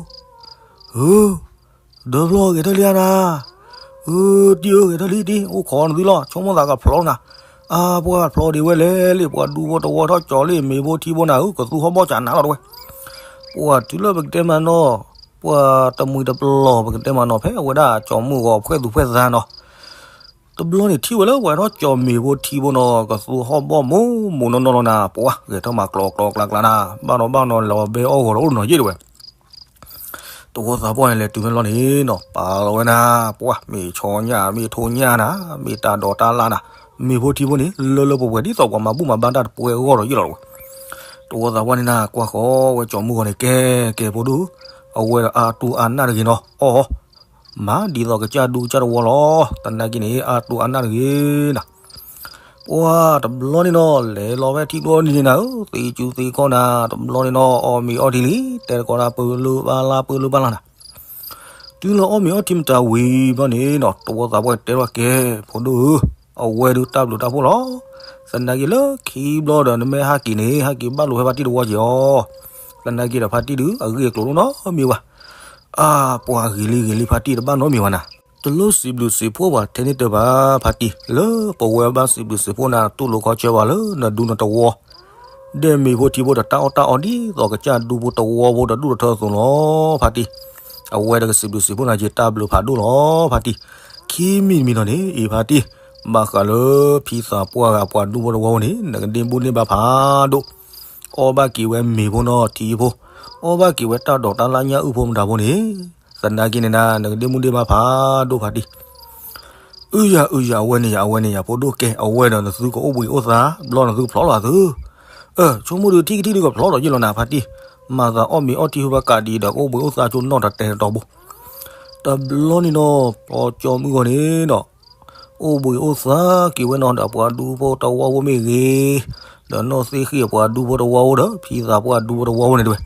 ဒီဘျီဂဲၤထၢၣ်လံဧါနၤ ဧၢ တံၢ်ဧၢ ဂဲၤထၢၣ်လံတံၢ် အိၣ်ခိးနသုလီၤ ဆိကမိၣ်သးကဖျီနၤ အါပှၤဖျီဒံးဝဲလဲၣ်လံ ပှၤဒူဖိတဝီထီၣ်ကၠီၤလံမ့ၤဖိထံဖိနၤဧၢ ကသူဟီၣ်ဘီၣ်ကနၤလီၤတဲဝဲ ပှၤတုၤလၢပကတဲမးနီၤ ပှၤတမှံၤတပလီၢ် ပကတဲမးနီၤ ဖဲအဝဲဒၣ်ကၠီၤမုၢ်ဂီၤဖှဲၣ်သူဖှဲၣ်သါနီၤ တဘျီန့ၣ်ထံၣ်ဝဲလၢပှၤထီၣ်ကၠီၤမ့ၤဖိထံဖိနီၤ ကသူဟီၣ်ဘီၣ်မိၢ်မိၢ်နီၢ်နီၢ်လီၤနၤ ပှၤဂဲၤထၢၣ်မၤကျိၤကျိၤကျါကျါနၤ ဘၣ်နီၤဘၣ်နီၤလီၤဘဲအီၣ်ဂီၤဒီးအိၣ်နီၤယ့ၣ်တဲဝဲ တဝီသးပှၢ်န့ၣ်လဲၤတုၤဖဲလီၤန့ၣ်နီၤ ပာ်လီၤဝဲနၤ ပှၤမ့ၢ်ဆီညၣ် မ့ၢ်ထိညၣ်နၤ မ့ၢ်တၢ်ဒိးတၢ်လၣ်နၤ မ့ၤဖိထံဖိန့ၣ် လၢလၢပှဲၤပှဲၤဒ်သိးပှၤမၤဘူၣ်မၤဘါတၢ်တပှဲၤအဂီၢ်ဒီးယ့ၣ်လီၤတဲဝဲ တဝီသးပှၢ်န့ၣ်နၤ ကွၢ်ဃီဝဲကၠီၤမုၢ်ဂီၤန့ၣ် ကဲကဲဖိဒိၣ် အဝဲဒီးအါတူၢ်အါနၢ်တဂ့ၤနီၤ အီၣ် မၤဒ်သိးကစၢ်ဒူကစၢ်တဝီလီၤ သနာ်က့န့ၣ် အါတူၢ်အါနၢ်တဂ့ၤနၤ ပှၤတဘျီန့ၣ်နီၤ လဲၤလီၤဖဲထံကျိနံၤန့ၣ်နၤဧၢ သ့ၣ်ကူသ့ၣ်ခီၣ်နၤ တဘျီန့ၣ်နီၤ အီၣ်မ့ၤအီထံလံ တဲတကိးနၤ ပၢလုၢ်ဘၣ်လါ ပၢလုၢ်ဘၣ်လါနၤ တုၤလၢအီၣ်မ့ၤအီထံမတၤဝံၤဘျီန့ၣ်နီၤ တဝီသးပှၢ်တဲထီၣ်ကဲ ဖိဒိၣ်ဧၢ အဝဲဒုးတၢ်ဘျုးတၢ်ဖှိၣ်လီၤ သနာ်က့လၢခံဘျီဒီးနမ့ၢ်ဟဲက့ၤန့ၣ် ဟဲက့ၤဘၣ်လိာ်ဖဲဖါတံၢ်တဝီက့ၤအီၤ သနာ်က့ဒီးဖါတံၢ်ဒုး အဂ့ၢ်အကျိၤဒိၣ်နီတမံၤဘၣ် အါပှၤဂ့ၤလံဂ့ၤလံ ဖါတံၢ်တဘၣ်နီတမံၤဘၣ်နၤ တလိၣ်စံးဘျုးစံးဖှိၣ်ပှၤထဲန့ၣ်တဘၣ် ဖါတံၢ် လၢပဝဲဘၣ်စံးဘျုးစံးဖှိၣ်နၤ တူၢ်လိာ်ခီဆၢပှၤလၢနဒူနတဝီ ဒဲၣ်မ့ၤဖိထံဖိဒီးတၢ်အီၣ်တၢ်အီဒ်သိးကစၢ်ဒူဖိတဝီဖိဒီးဒူၣ်ဒီထၢအသိးလီၤ ဖါတံၢ် အဝဲဒီးကစံးဘျုးစံးဖှိၣ်နၤက့ၤတၢ်ဘျုးဖးဒိၣ်လီၤ ဖါတံၢ် ခံမံၤတမံၤလီၤန့ၣ် အံၤဖါတံၢ် ဘၣ်ဃးလၢဖံသးပှၢ်ဂၤပှၤဒူဖိတဝီဖိန့ၣ် နကဒ့ဘူၣ်န့ၢ်ဘါဖးဒိၣ် အီၣ်ဘၣ်က့ၤဝဲမ့ၤဖိနီၢ်ထံဖိ အီၣ်ဘၣ်က့ၤဝဲတၢ်ဒိးတၢ်လၣ်ညၣ်အုၣ်ဖိမတၤဖိန့ၣ် သနာ်က့န့ၣ်နၤ နကဒ့ဘူၣ်န့ၢ်ဘါဖးဒိၣ်ဖါတံၢ် အုယၤအုယၤ အဝဲန့ၣ်ယၤ အဝဲန့ၣ်ယၤ ဖိဒိၣ်ကဲ အဝဲဒီးနသုကအိၣ်ဘှံးအိၣ်သါ ဘျီနသုကဖျီလီၤသု အၢ ဆိကမိၣ်ဒုးထံၣ်ကထံၣ်ဒုးကဖျီလီၤယ့ၣ်လီၤနၤ ဖါတံၢ် မၤသးအီၣ်မ့ၤအီထံဖိဘၣ်ကးဒ်ဒီး ကအိၣ်ဘှံးအိၣ်သါကၠိနီၢ်တတဲာ်တတီၤဘိ တဘျီန့ၣ်နီၤ ပီကၠီမုၢ်ဂီၤန့ၣ်ဒီး အိၣ်ဘှံးအိၣ်သါက့ၤဝဲနီၤ ဒီးပှၤဒူဖိတဝီဖိမ့ၢ်ဂ့ၤ, ဒီးနီၢ်သ့ၣ်ဃံၣ်အပှၤဒူဖိတဝီဖိဒီး ဖံသးပှၢ်ဒူဖိတဝီဖိန့ၣ်တဝဲ,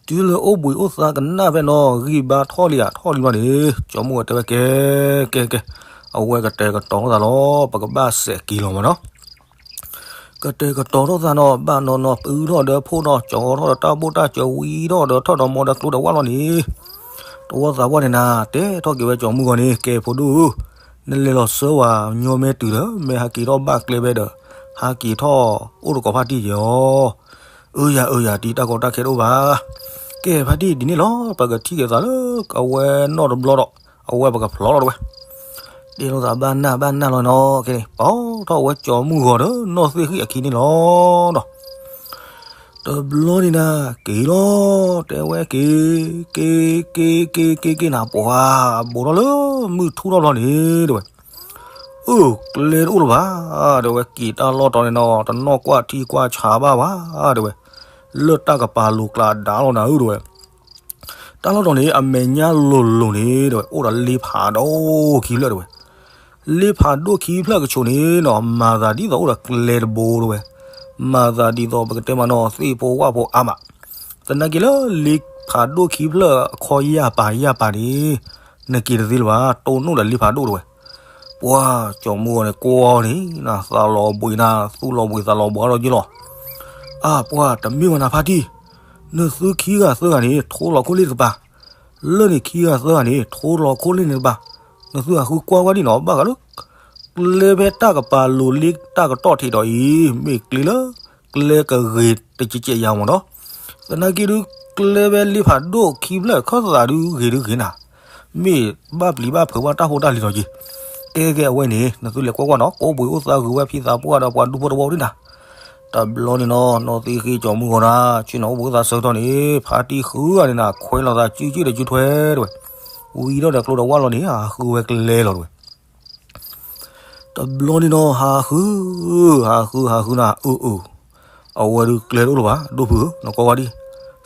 တုၤလၢအိၣ်ဘှံးအိၣ်သါကနၣ်ဖဲနီၤ ဂံၢ်ဘါထီၣ်လံဧါ ထီၣ်လံဘျီန့ၣ် ကၠီမုၢ်ဂီၤတဲဝဲ ကဲ ကဲ ကဲ, အဝဲကတဲာ်ကတီၤထီၣ်သးလီၤ ပကဘၣ်စဲးက့ၤလီၤမးနီၤ ကတဲာ်ကတီၤထီၣ်သးနီၤ ဘၣ်နီၤနီၤ ပုၢ်ထီၣ်ဒီးဖိနီၤ ကၠီထီၣ်ဒီးတၢ်ဘိၣ်တၢ်စၢၤဝံၤထီၣ်ဒီးထီၣ်ဒီးမီဒီးကျိဒီးဝၣ်လီၤန့ၣ်, တဝီသးပှၢ်န့ၣ်နၤ တဲထီၣ်က့ၤဝဲကၠီၤမုၢ်ဂီၤန့ၣ် ကဲဖိဒိၣ်ဧၢ, နလဲၤလီၤဆှၢဝဲညီမဲာ်တုၤဒီး မ့ၢ်ဟးက့ၤထီၣ်ဘၣ်ကျဲဖဲဒီး ဟးက့ၤထီၣ်အိၣ်တကိးဖါတံၢ်က့ၤအီၤ. အၢယၤအၢယၤ တံၤတၢ်ကီတၢ်ခဲတအိၣ်ဘၣ်. ကဲဖါတံၢ်ဒ်န့ၣ်လီၤ ပကထံၣ်က့ၤသးလၢ အဝဲနီၢ်တဘျီဒီး အဝဲပကဖျီလီၤတဝဲ တဲလိာ်သးဘၣ်နၢ်ဘၣ်နၢ်လီၤနီၤ ကဲန့ၣ် ပီထီၣ်ဝဲကၠီၤမုၢ်ဂီၤဒီးနီၢ်သ့ၣ်ဃံၣ်အခံန့ၣ်လီၤနီၤ. တဘျီန့ၣ်နၤ က့ၤလီၤ တဲဝဲက့ၤ က့ၤက့ၤက့ၤက့ၤက့ၤက့ၤနၤ ပှၤဘိးထီၣ်လၢမုၢ်ထူၣ်ထီၣ်ဘျီန့ၣ် တဲဝဲ အၢ ကျဲတအိၣ်လၢၤဘၣ် တဲဝဲ က့ၤတၢ်လီၢ်တီၤန့ၣ်နီၤ တနီၣ်ကွၢ်ထံကွၢ်ဆးဘၣ်ဘၣ် တဲဝဲ လၢတၢ်ကပၤလိၤကျါဒါလီၤနၤဧၢ တဲဝဲ တၢ်လီၢ်တီၤန့ၣ် အမဲာ်ညါလိၤလိၤန့ၣ် တဲဝဲ အိၣ်ဒီးလ့ဖးဒိၣ်ခံဖျၢၣ် တဲဝဲ လ့ဖးဒိၣ်ခံဖျၢၣ်ကဆိးန့ၣ်နီၤ မၤသးဒ်သိးအိၣ်ဒီးကျဲတဘိ တဲဝဲ မၤသးဒ်သိးပကတဲမးနီၤ သ့ၣ်ဖိဝၣ်ဖိအါမး သနာ်က့လၢလ့ဖးဒိၣ်ခံဖျၢၣ်အခီယၢ်ပၤယၢ်ပၤန့ၣ် နက့ၤတသ့လၢၤဘၣ် တိၢ်နီၣ်ဒီးလ့ဖးဒိၣ် တဲဝဲ ပှၤကၠီၤမုၢ်ဂီၤန့ၣ် ကွၢ်န့ၣ် သးလီၤဘှံးနၤ သူၣ်လီၤဘှံးသးလီၤဘှါထီၣ်က့ၤလီၤ. အါ ပှၤတမ့ၢ်ဝဲနၤဖါတံၢ် နသုခံဂၤသၢဂၤန့ၣ် ထိလီၤခိၣ်လ့ၣ်တကပၤ လၢန့ၣ်ခံဂၤသၢဂၤန့ၣ် ထိလီၤခိၣ်လ့ၣ်န့ၣ်တကပၤ နသုဟးဃုကွၢ်ဝဲဒ်နီၤ ဘၣ်ဃးလၢ ကျဲဖဲတၢ်ကပၤလိၤလ့တၢ်ကတီၢ်ထံးဒီးအံၤ မ့ၢ်ကျဲလၢ ကျဲကဂ့ၤတကဲးကဲးယၤမးနီၤ သနာ်က့ဒုး ကျဲဖဲလ့ဖးဒိၣ်ခံဖျၢၣ်ခၢၣ်သးဒုးဂ့ၤဒုးဂ့ၤနၤ မ့ၢ်ဘၣ်ပျံၤဘၣ်ဖုးဘၣ်တၢ်ဖိတၢ်လံၤလီၤက့ၤ ကဲကဲအဝဲန့ၣ် နသုလဲၤကွၢ်ကွၢ်နီၤ ကိးဘှံးအိၣ်သးဂုာ်ဝဲဖံသးပှၢ်ဒီးပှၤဒူဖိတဝီဒ်နၤ တဘျီန့ၣ်နီၤ နီၢ်သ့ၣ်ဃံၣ်ကၠီၤမုၢ်ဂီၤနၤ ဆ့ၣ်နီၤအိၣ်ဘှံးအိၣ်သးဆၢကတီၢ်န့ၣ် ဖါတံၢ်ဃုဂၤန့ၣ်နၤ ခွဲးလီၤသးစုစုဒီးစုထွဲ တဲဝဲ ဝံၤထီၣ်ဒီးကျိဒီးဝၣ်လီၤန့ၣ် ဟးဃုဝဲကျဲလီၤ တဲဝဲ တဘျီန့ၣ်နီၤ ဟးဃု ဟးဃု ဟးဃုနၤ အၢ အၢ အဝဲဒုးကျဲတအိၣ်လၢၤဘၣ် ဒိၣ်ဖုဧၢ နကွၢ်ဝဲဒံး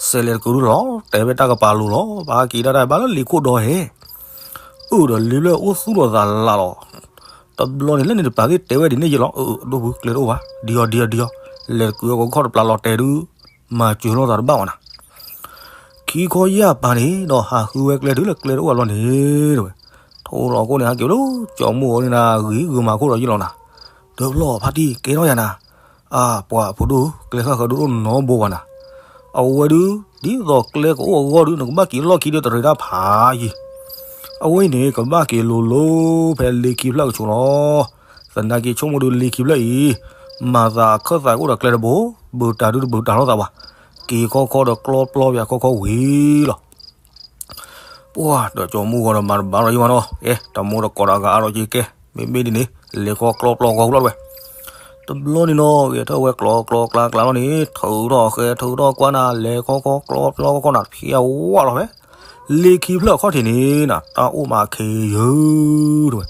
စဲးလဲၤတကုးဒုလီၤ တဲဝဲတၢ်ကပၤလိၤလီၤ ပဟးက့ၤဒၣ်တၢ်ဘၣ်လၢလ့ခိၣ်ဒီဟဲ အၢ ဒီးလ့ဖျၢၣ်အိၣ်သူၣ်လီၤသးလးလီၤ တဘျီန့ၣ်လၢန့ၣ်တပၤသ့ၣ်တဲဝဲဒ်န့ၣ်ယ့လီၤ အၢ အၢ ဒိၣ်ဖုကျဲတအိၣ်ဘၣ် ဒံအီၤ ဒံအီၤ ဒံအီၤ လဲၤတကုးအကခီၣ်တပျးလီၤတဲာ်ဒုး မၤစၢၤလိာ်သးတဘၣ်ဝဲနၤ ခံခီယၢ်ပၤန့ၣ်ဒီး ဟးဃုဝဲကျဲတုၤလၢကျဲတအိၣ်ဘၣ်လီၤန့ၣ် တဲဝဲ ထိလီၤခိၣ်န့ၣ် ဟးက့ၤလၢ ကၠီၤမုၢ်ဂီၤန့ၣ်နၤ ဂံၤဂုာ်မၤခိၣ်ဒီးယ့လီၤနၤ တဘျီဖါတံၢ်ကဲထီၣ်ယၤနၤ အါ ပှၤဖိဒိၣ် ကျဲဃၣ်ဃၢၤဒုးအိၣ်နီတဘိဘၣ်နၤ အဝဲဒုး ဒ်သိးကျဲကအိၣ်အဂီၢ်ဒုး နကဘၣ်က့ၤလီၢ်ခံဒုးတရံးတၢ်ဖးယံၤ အဝဲအံၤန့ၣ် ကဘၣ်က့ၤလိၤလိၤဖဲလ့ခံဖျၢၣ်ကဆိးလီၤ သနာ်က့ဆိကမိၣ်ဒုးလ့ခံဖျၢၣ်အံၤ မၤသးအခၢၣ်သးကအိၣ်ဒီးကျဲတဘိ ဘုးတၤဒုးတဘုးတၤလိာ်သးဘၣ် က့ၤခီခီဒီးကျီပျီပၠးခီခီဝံၤလီၤ ပှၤဒီးကၠီၤမုၢ်ဂီၤဒီးမၤတဘၣ်လီၤယံၤမးနီၤ အဲ တမိၢ်တကိးဒီးအဂၤအါထီၣ်က့ၤကဲ မ့မ့ၢ်ဒ်န့ၣ် လဲၤခီကျီပျီခီဝံၤလီၤတဝဲ တဘျီန့ၣ်နီၤ ဂဲၤထၢၣ်ဝဲကျီကျီကျါကျါလီၤန့ၣ် ထုးထီၣ်ဃဲထုးထီၣ်ကွၢ်နၤ လဲၤခီခီကျီပျီခီခီနၤ ဖျဲဝၣ်လီၤဖဲ လ့ခံဖျၢၣ်အခီၣ်ထံးန့ၣ်နၤ တၢ်အိၣ်မးခဲယုၢ်တဝဲ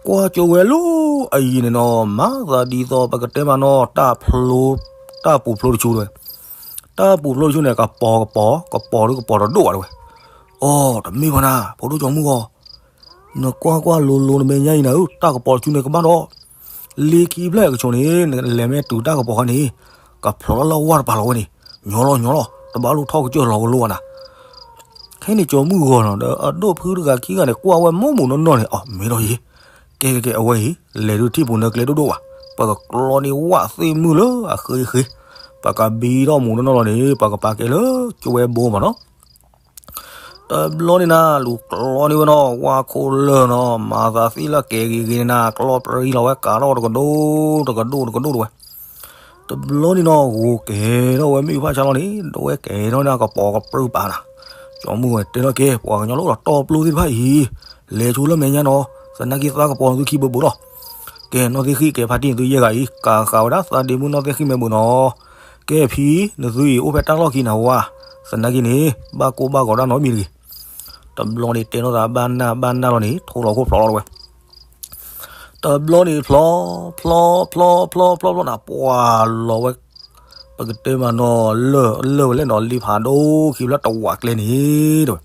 ကွၢ်ကၠိဝဲလၢအယံၤန့ၣ်နီၤ မၤသးဒ်သိးပကတဲမးနီၤ တၢ်ဖျိ တၢ်ပူၤဖျိတဆူတဝဲ တၢ်ပူၤဖျိတဆူန့ၣ် ကပီၤကပီၤ ကပီၤဒုးကပီၤတဒိၣ်ဘၣ်တဝဲ အိ တမ့ၢ်ဘၣ်နၤ ဖိဒိၣ်ကၠီၤမုၢ်ဂီၤ နကွၢ်ကွၢ်လိၤလိၤနမဲာ်ညါအံၤနၤဧၢ တၢ်ကပီၤတဆူန့ၣ်ကဘၣ်ဒီး လ့ခံဖျၢၣ်ကဆိးန့ၣ် နလဲၤမ့ၢ်တုၤတၢ်ကပီၤခါန့ၣ် ကဖျိးလၢလၢဝၢ်တပၤလီၤဝဲန့ၣ် ညီလီၤညီလီၤ တဘၣ်လိၣ်ထီၣ်ကစၢၢ်လီၤကလိဘၣ်နၤ ခဲန့ၣ်ကၠီၤမုၢ်ဂီၤနီၤ ဒီးအဒိၣ်ဖုတဂၤခံဂၤန့ၣ် ကွၢ်ဝဲမိၢ်မူးနီၢ်နီၢ်န့ၣ် အိ မ့ၢ်ဒီးယံၤ ကဲကဲကဲ အဝဲအံၤ လဲၤဒုးထံၣ်ပူၤနၢကျဲဒိၣ်ဒိၣ်ဘၣ် ပကကျီန့ၢ်ဝၣ်သ့ၣ်မုၢ်လၢအဃ့ဃ့ ပကဘံထီၣ်မူးနီၢ်နီၢ်လီၤန့ၣ် ပကပာ်ကဲလၢကၠိဝဲဘိမးနီၤ တဘျီန့ၣ်နၤ လူၤကျီန့ၢ်ဝဲနီၤ ဝၣ်ခိၣ်လၢာ်နီၤ မၤသးသ့ၣ်လၢကဲဂ့ၤဂ့ၤန့ၣ်နၤ ကျီပြံလီၤဝဲကးထီၣ်တကဒိၣ် တကဒိၣ်တကဒိၣ်တဝဲ တဘျီန့ၣ်နီၤ ဂိၤကဲထီၣ်ဝဲမ့ၣ်အူဖးဆါလီၤန့ၣ် ဒိးဝဲကဲထီၣ်န့ၣ် ကပီၤကပြုၢ်ပာ်နၤ ကၠီၤမုၢ်ဝဲတဲထီၣ်ကဲ ပှၤကညီလၢအိၣ်ဒီးတီပျိသ့ၣ်တဖၣ်အံၤ လဲၤဆိလၢမဲာ်ညါနီၤ သနာ်က့သးကပီၤနသုခံဘၢဘၢလီၤ ကဲနီၢ်သ့ၣ်ဃံၣ်ကဲဖါတံၢ်နသုယဲၢ်ဂၤအံၤ ကၤဃာ်ဝဲဒၣ်သးဒ့မုၢ်နီၢ်သ့ၣ်ဃံၣ်မဲာ်ဘၢနီၤ ကဲဖံ နသုအံၤအိၣ်ဖဲတၢ်လီၢ်ခံနၤဝါ သနာ်က့န့ၣ် ဘၣ်ကိၢ်ဘၣ်ဂီၤတၢ်နီတမံၤတဂ့ၤ တဘျီန့ၣ်တဲထီၣ်သးဘၣ်နၢ်ဘၣ်နၢ်လီၤန့ၣ် ထိလီၤခိၣ်ဖျိးလီၤတဝဲ တဘျီန့ၣ်ဖျိး ဖျိး ဖျိး ဖျိး ဖျိး ဖျိးနၤ ပှၤလီၤဝဲ ပကတဲမးနီၤ လၢၢ် လၢၢ်ဝဲလဲၣ်နီၤ လ့ဖးဒိၣ်ခံဖျၢၣ်တဝးကျဲန့ၣ် တဲဝဲ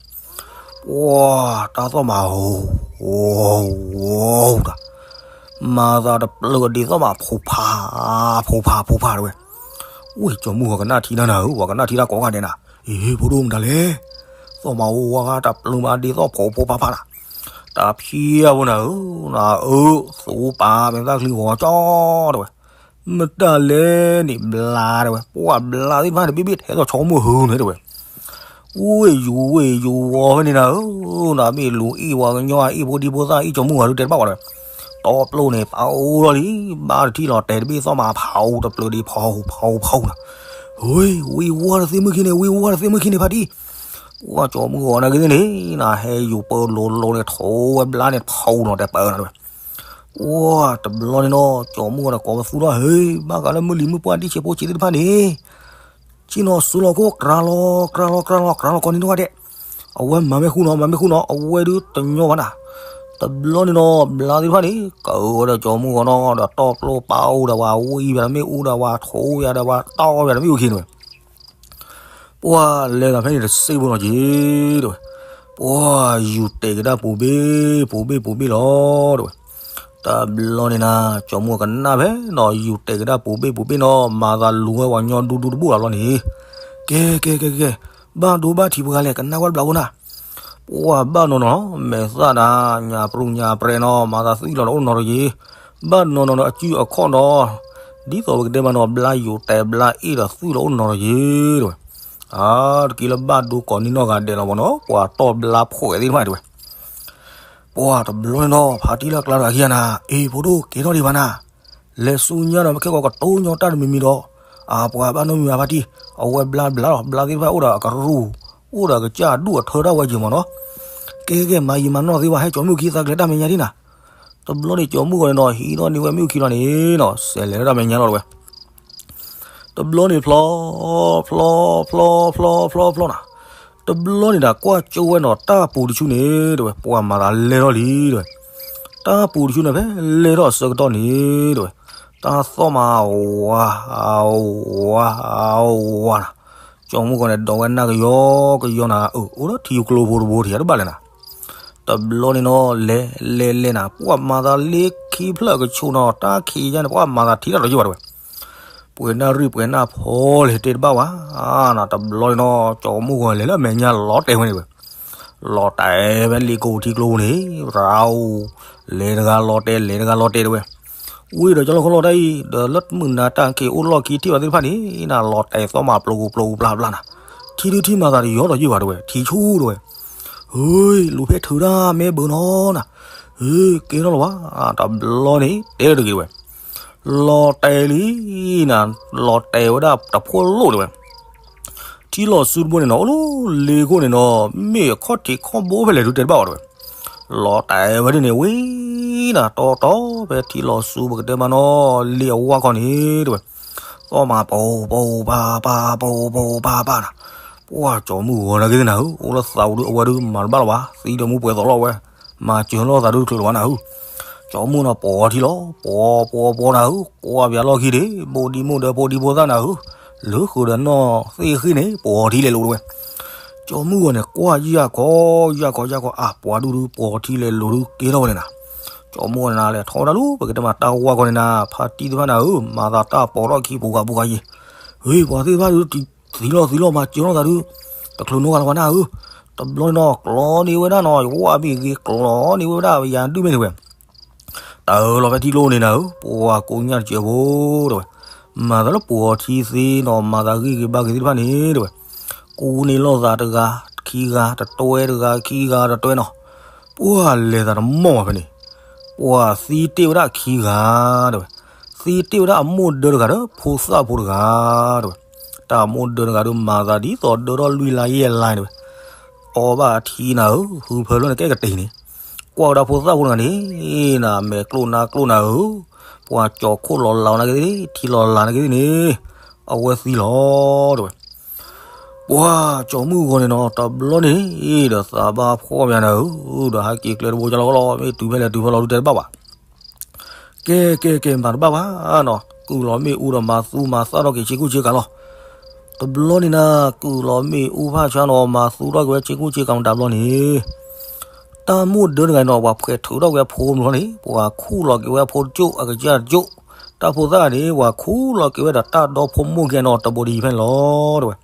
ပှၤ တၢ်သီၣ်မး ဟူး ဟူး ဟူး တၢ် မၤသးတပျၢၤဒ်သိးမး ဖူးဖး ဖူးဖး ဖူးဖး တဲဝဲ ဝ့ၢ် ကၠီၤမုၢ်ဂီၤကနၣ်ထံတၢ်နၤဧၢ ပှၤကနၣ်ထံတၢ်ကိးဂၤဒဲးနၤ အ့ ဖိဒိၣ်မတၤလဲၣ် သီၣ်မးအိၣ်ဝါဂၤတပျၢၤမးဒ်သိးဖူးဖူးဖးဖးနၤ တၢ်ဖျဲးဖိနၤဧၢ နၤအၢ သူပာ်မ့ၢ်သၣ်ချံဂီၤကၠီ တဲဝဲ မတၤလဲၣ်န့ၣ် ဘျါ တဲဝဲ ပှၤဘျါသ့ၣ်တဖၣ်န့ၣ် ဘ့ၣ်ဘ့ၣ်ထဲသိးဆိကမိၣ်ဟုန့ၣ် တဲဝဲ ဝ့ၢ်ယူၤဝ့ၢ်ယူၤဝီၤဖဲန့ၣ်နၤဧၢ, နမ့ၢ်လူၤအ့ၣ်ပှၤကညီအ့ၣ်ဖိဒံဖိသၣ်အ့ၣ်ကၠီၤမုၢ်ဂီၤဒုးတဲတဘၣ်ဘၣ်ဒီး, တီပျိန့ၣ် ပအိၣ်လီၤလံ, ဘၣ်တထံၣ်လီၤတဲာ်တဘ့ၣ်သီၣ်မးဖးအူတပျၢၤဒံးဖီအူဖီအူနၤ, ဝ့ၢ်ဝံၤဝီၤတသ့မုၢ်ခံန့ၣ် ဝံၤဝီၤတသ့မုၢ်ခံန့ၣ်ဖါတံၢ်, ပှၤကၠီၤမုၢ်ဂီၤနာ်က့သ့ၣ်န့ၣ် နဟဲယူၤပၢလိၤလိၤန့ၣ် ထိဝဲဘျါန့ၣ်ဖီအူနီၤတဲပၢနၤတဲဝဲ ပှၤတဘျီန့ၣ်နီၤ ကၠီၤမုၢ်ဂီၤန့ၣ် ကိးပသူထီၣ်ဟ့ ဘၣ်ဃးလၢမုၢ်လံၤမုၢ်ပှၢ်ဒံးဆံးဖိဆံးသ့ၣ်တဖၣ်န့ၣ်, ဆ့ၣ်နီၤစုလီၤခိၣ် ကြၤလီၤကြၤလီၤကြၤလီၤကြၤလီၤကိးနံၤဒိၣ်ဂၤဒဲး, အဝဲမၤမ့ၢ်ဃူနီၤ မၤမ့ၢ်ဃူနီၤ အဝဲဒုးတညီဘၣ်နၤ, တဘျီန့ၣ်နီၤ ဘျါသ့ၣ်တဖၣ်န့ၣ် ကၤဝဲဒီးကၠီၤမုၢ်ဂီၤနီၤ ဒီးတီပျိပၢ်အိၣ်ဒီးဝဲ ဝံၣ်ယၤဒီးမ့ၣ်အူဒီးဝဲ ထိယၤဒီးဝဲ တီယၤဒီးမ့ၣ်အူခံန့ၣ်ဝဲ ပှၤလဲၤသးဖဲန့ၣ်တစ့ဖိနီၤက့ၤ တဲဝဲ, ပှၤယူၤတဲာ်ကဒါပူၤဘ့ၣ်ပူၤဘ့ၣ်လီၤတဲဝဲ, တဘျီန့ၣ်နၤ ကၠီၤမုၢ်ကနၣ်ဖဲနီၤ ယူၤတဲာ်ကဒါပူၤဘ့ၣ်ပူၤဘ့ၣ်နီၤ မၤသးလူၤဝဲပှၤညီဒူဒူတဘိလီၤဘျီန့ၣ်, ကဲကဲကဲကဲ, ဘၣ်ဒိဘၣ်ထံးပှၤလဲၣ် ကနၣ်ဝဲတဘျီဖိနၤ ပှၤဘၣ်နီၤနီၤ မဲာ်သၣ်ဒၣ် ညၣ်ပြူညၣ်ပြဲနီၤ မၤသးသွံၣ်လီၤတအိၣ်နီတဂ့ၤ, ဘၣ်နီၤနီၤဒီးအစုအခီၣ်ဒီး, ဒ်သိးပကတဲမးနီၤ ဘျါယူၤတဲာ်ဘျါအ့ၣ်ဒီးသွံၣ်လီၤအိၣ်နီတဂ့ၤ တဲဝဲ, အါ တက့ၢ်လၢဘၣ်ဒိကိးနံၤနီၢ်ဂၤဒဲးလီၤဘီနီၤ ပှၤတီၢ်ဘျါဖှဲးသ့ၣ်တဖၣ်တဲဝဲ, ပှၤတဘျီန့ၣ်နီၤ ဖါတံၢ်လၢအကျါတဂၤခံဂၤနၤ အ့ၣ်ဖိဒိၣ်ကဲထီၣ်ဒံးဘၣ်နၤ, လဲၤဆူညါဒီးမ့ၢ်ခဲကီးကတိၤညီတၢ်တမံၤမံၤဒီး, အပှၤဘၣ်နီတမံၤဘၣ်ဖါတံၢ်, အဝဲဘျါဘျါလီၤ ဘျါသ့ၣ်တဖၣ်အိၣ်ဒီးအကရူၢ်, အိၣ်ဒီးအကစၢ်အဒူၣ်အထၢတၢ်ဝဲက့ၤမးနီၤ, ကဲကဲကဲ မၤယံာ်မၤနီၢ်သ့ဘၣ် ဟဲကၠီၤမုၢ်ခံသးကျဲၤတၢ်မဲာ်ညါဒ်နၤ, တဘျီန့ၣ်ကၠီၤမုၢ်ဂီၤန့ၣ်နီၤ ဟံးထီၣ်န့ၢ်ဝဲမ့ၣ်အူခံလီၤန့ၣ်နီၤ စဲးလဲၤလၢတၢ်မဲာ်ညါလီၤတဲဝဲ တဘျီန့ၣ်ဖျီ, ဖျီ, ဖျီ, ဖျီ, ဖျီ, ဖျီနၤ, တဘျီန့ၣ်ဒၣ်ကွၢ်ကၠိဝဲနီၤ တၢ်ပူၤတဆူန့ၣ်တဲဝဲ ပှၤမၤသးလဲၤထီၣ်လံ, တၢ်ပူၤတဆူန့ၣ်ဖဲလဲၤထီၣ်အဆၢကတီၢ်န့ၣ်တဲဝဲ, တၢ်သီၣ်မးဝါ, ဝါ, ဝါနၤ, ကၠီၤမုၢ်ဂီၤန့ၣ် ဒိးဝဲနၢ်ကယီကယီနၤ, အိၣ်လၢထံကျိဖိတဘိထံးတဘၣ်လဲၣ်နၤ တဘျီန့ၣ်နီၤ လဲၤလဲၤလဲၤနၤ ပှၤမၤသးလ့ခံဖျၢၣ်ကဆိးနီၤ တၢ်ခံးယါန့ၣ် ပှၤမၤသးထံးတၢ်ဒီးယုၢ်ဘၣ်တဲဝဲ, ပှဲၤနၢ်ရံၣ်ပှဲၤနၢ်ဖီလဲၤတဲတဘၣ်ဝဲ, နၤတဘျီန့ၣ်နီၤ ကၠီၤမုၢ်ဂီၤလဲၤလၢအမဲာ်ညါလီၤတဲာ်ဝဲန့ၣ်ဝဲ, လီၤတဲာ်ဝဲလ့ကိးထံကျိန့ၣ်, ရၤအိၣ်, လဲၤတဂၤလီၤတဲာ် လဲၤတဂၤလီၤတဲာ်တဲဝဲ ဝံၤဒီးကၠီလီၢ်ခီလီၢ်တၢ်အံၤ ဒီးလၢမုၢ်နၤတၢ်က့ၤအိၣ်လီၢ်ခံထံၣ်ဘၣ်သ့ၣ်တဖၣ်န့ၣ် နၤလီၤတဲာ်သီၣ်မးပျိပူၤပျိပူၤပျၢ်ပျၢ်နၤ, ထံဒုထံမၤသးတယီတယုၢ်ဘၣ်တဲဝဲ ထံဆူၣ်တဲဝဲ, ဟ့ၣ် လူၤဖဲထုးတၢ်မ့ၢ်ဘၢနီၤနၤ, ဟ့ၣ် ကဲထီၣ်လီၤဘၣ်, တဘျီန့ၣ် တဲတဂ့ၤတဲဝဲ, လီၤတဲာ်လံနၤ, လီၤတဲာ်ဝဲဒၣ်တဖိလိၣ်တဲဝဲ ထံလီၤဆူတဘိန့ၣ်နီၤ အိၣ်လၢလ့ခိၣ်န့ၣ်နီၤ မ့ၢ်အခီၣ်ထံးခီၣ်ဘိဖဲလဲၣ်ဒုးတဲတဘၣ်ဘၣ်တဲဝဲ, လီၤတဲာ်ဝဲဒ်န့ၣ်ဝံၤနၤ တီတီဖဲထံလီၤဆူပကတဲမးနီၤ လ့အဝါခီန့ၣ်တဲဝဲ, သီၣ်မးပိာ်ပိာ်ပၤပၤပိာ်ပိာ်ပၤပၤနၤ, ပှၤကၠီၤမုၢ်ဂီၤနာ်က့သ့ၣ်နၤဧၢ အိၣ်လၢသးပူၤဒုးအဝဲဒုးမၤတဘၣ်လီၤဘၣ် သံဒီးမူပှဲၤသိးလီၤဝဲ, မၤစၢၤလိာ်သးဒုးတချုးလီၤဘၣ်နၤဧၢ ကၠီၤမုၢ်နီၤပိာ်ထံလီၤ ပိာ်ပိာ်ပိာ်နၤဧၢ ကွၢ်ပၠးလီၢ်ခံဒံး ဘိၣ်ဒံမုၣ်ဒီးဖိဒံဖိသၣ်နၤဧၢ, လၢဃုာ်ဒီးနီၢ်သ့ၣ်ဃ့န့ၣ် ပိာ်ထံလဲၤလိာ်တဲဝဲ, ကၠီၤမုၢ်ဂီၤန့ၣ် ကွၢ်ယၢ်ခီ ယၢ်ခီ ယၢ်ခီ အါ ပှၤဒုးဒုး ပိာ်ထံလဲၤလိာ်ဒုးကဲထီၣ်ဝဲန့ၣ်နၤ, ကၠီၤမုၢ်ဂီၤန့ၣ်နၤ လဲၤထီၣ်ဝဲဒၣ်လၢ ပကတဲမးတၢ်ဝါခီန့ၣ်နၤ ဖါတံၢ်သ့ၣ်တဖၣ်နၤဧၢ မၤသးတၢ်ပိာ်ထီၣ်ခံပူၤဂၤပူၤဂၤယံၤ, ဟ့ၣ် ပှၤသ့ၣ်တဖၣ်ဒုး သံလီၤသံလီၤမၤစၢၤလိာ်သးဒုး, တချုးနီတဂၤလၢၤဘၣ်နၤဧၢ, တဘျီန့ၣ်နီၤ ကျီန့ၢ်ဝဲဒၣ်နီၤ ယဝၣ်ဘ့ၣ်ဂ့ၤကျီန့ၢ်ဝဲဒၣ်ယၤဒုးမ့ၢ်န့ၣ်ဝဲ တၢ်လီၤဖဲထံကျိန့ၣ်နၤဧၢ, ပှၤကိးညၣ်တစဲးဖိတဲဝဲ, မၤသးလၢပိာ်ထံသ့နီၤ မၤသးဂ့ၢ်ဂ့ၤဘၣ်ဂ့ၤသ့ၣ်တဖၣ်န့ၣ်တဲဝဲ, ကူန့ၢ်လိာ်သးတဂၤခံဂၤတတွဲတဂၤခံဂၤတတွဲနီၤ, ပှၤလဲၤသးတမီၢ်ဘၣ်ဖဲန့ၣ်, ပှၤသံတ့ၢ်ဝဲဒၣ်ခံဂၤတဲဝဲ, သံတ့ၢ်ဝဲဒၣ်အမိၢ်ဒၢတဂၤဒီး ဖိသၣ်ဖိတဂၤတဲဝဲ, တၢ်မိၢ်ဒၢတဂၤဒီးမၤသးဒ်သိးဒၢထီၣ်လွံၢ်လါယဲၢ်လါန့ၣ်တဲဝဲ အီၣ်ဘၣ်ထံနၤဧၢ ဟုဖၢလၢနကဲကတ့ၢ်န့ၣ်, ကွၢ်ကဒါဖိသၣ်ဖိတဂၤန့ၣ် နမဲာ်ကျိၣ်နါကျိၣ်နၤဧၢ, ပှၤကၠီၤခိၣ်လီၤလးနာ်က့သ့ၣ် ထံလီၤလးနာ်က့သ့ၣ်န့ၣ်, အဝဲသံလီၤတဲဝဲ, ပှၤကၠီၤမုၢ်ဂီၤန့ၣ်နီၤ တဘျီန့ၣ်ဒီးသးဘၣ်ဖှီၣ်မးနၤဧၢ, ဒီးဟဲက့ၤကျဲတဘိကလီကလီ မ့ၢ်တုၤဖဲလဲၣ်တုၤဖဲလဲၣ်ဒုးတဲတဘၣ်ဘၣ် ကဲကဲကဲ မၤတဘၣ်ဘၣ်နီၤ, ကုၢ်လီၤမ့ၣ်အူဒီးမၤသူမၤသၣ်ထီၣ်က့ၤဆ့ကူဆ့ကၤလီၤ. တဘျီန့ၣ်နၤ ကုၢ်လီၤမ့ၣ်အူဖၣ်ဆါနီၤ မၤသူထီၣ်က့ၤဝဲဆ့ကူဆ့ကၤမတၤဘျီန့ၣ်, တၢ်မိၢ်ဒၢတဂၤနီၤ ပှၤဖှဲးထုးထီၣ်က့ၤဝဲဖိမတၤဘျီန့ၣ် ပှၤခူၣ်လီၤက့ၤဝဲဖိတကၠိၣ် အကစၢ်တကၠိၣ်, တၢ်ဖိသၣ်န့ၣ် ပှၤခူၣ်လီၤက့ၤဝဲဒီးတၢ်ဒီဖိမိၢ်ကဲနီၤ တဘိဒံးဖဲန့ၣ်လီၤတဲဝဲ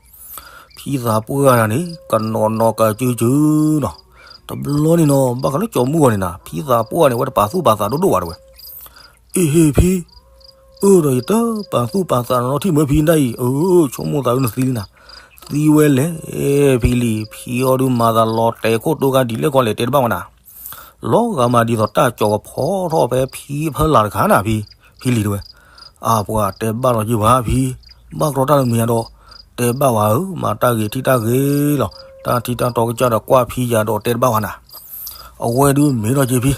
ဖံသးပှၢ်တဂၤန့ၣ် ကနီၤနီၤကစုကစုနီၤ, တဘျီန့ၣ်နီၤ ဘၣ်ဃးလၢကၠီၤမုၢ်ဂီၤန့ၣ်နၤ ဖံသးပှၢ်န့ၣ် အဝဲတပာ်သူၣ်ပာ်သးဒိၣ်ဒိၣ်ဘၣ်တဲဝဲ, အ့ဟ့ၣ်ဖံ, အၢ ဒီးယတပာ်သူၣ်ပာ်သးနီထံၣ်မၢဖံဒၣ်အံၤ အၢ ဆိကမိၣ်သးအၢနသံလံနၤ, သ သံဝဲလဲၣ်, ဖံလံၤ, ဖံအီၤဒုးမၤသးလီၤတဲာ်ခိၣ်တိခါဒ်လဲၣ်ကီလဲၣ်တဲတဘၣ်ဝဲနၤ, လီၤဂာ်မးဒ်သိးတၢ်ကၠီၤကဖီထီၣ်ဖဲဖံဖၢလာ်တခါနၤဖံ, ဖံလံၤတဲဝဲ, အၢ ပှၤတဲဘၣ်လီၤယံၤဘၣ်ဖံ, ဘၣ်ကြီတၢ်တမံၤယါဒီး, တဲဘၣ်ဝဲဧၢ, မၤတၢ်ဂ့ၤထံၣ်တၢ်ဂ့ၤလီၤ, တၢ်ထံတၢ်တီကစၢ်ဒီးကွၢ်ဖံယၤဒီးတဲတဘၣ်ဝဲနၤ, အဝဲဒုးမ့ၢ်ဒီးက့ၤဖံ,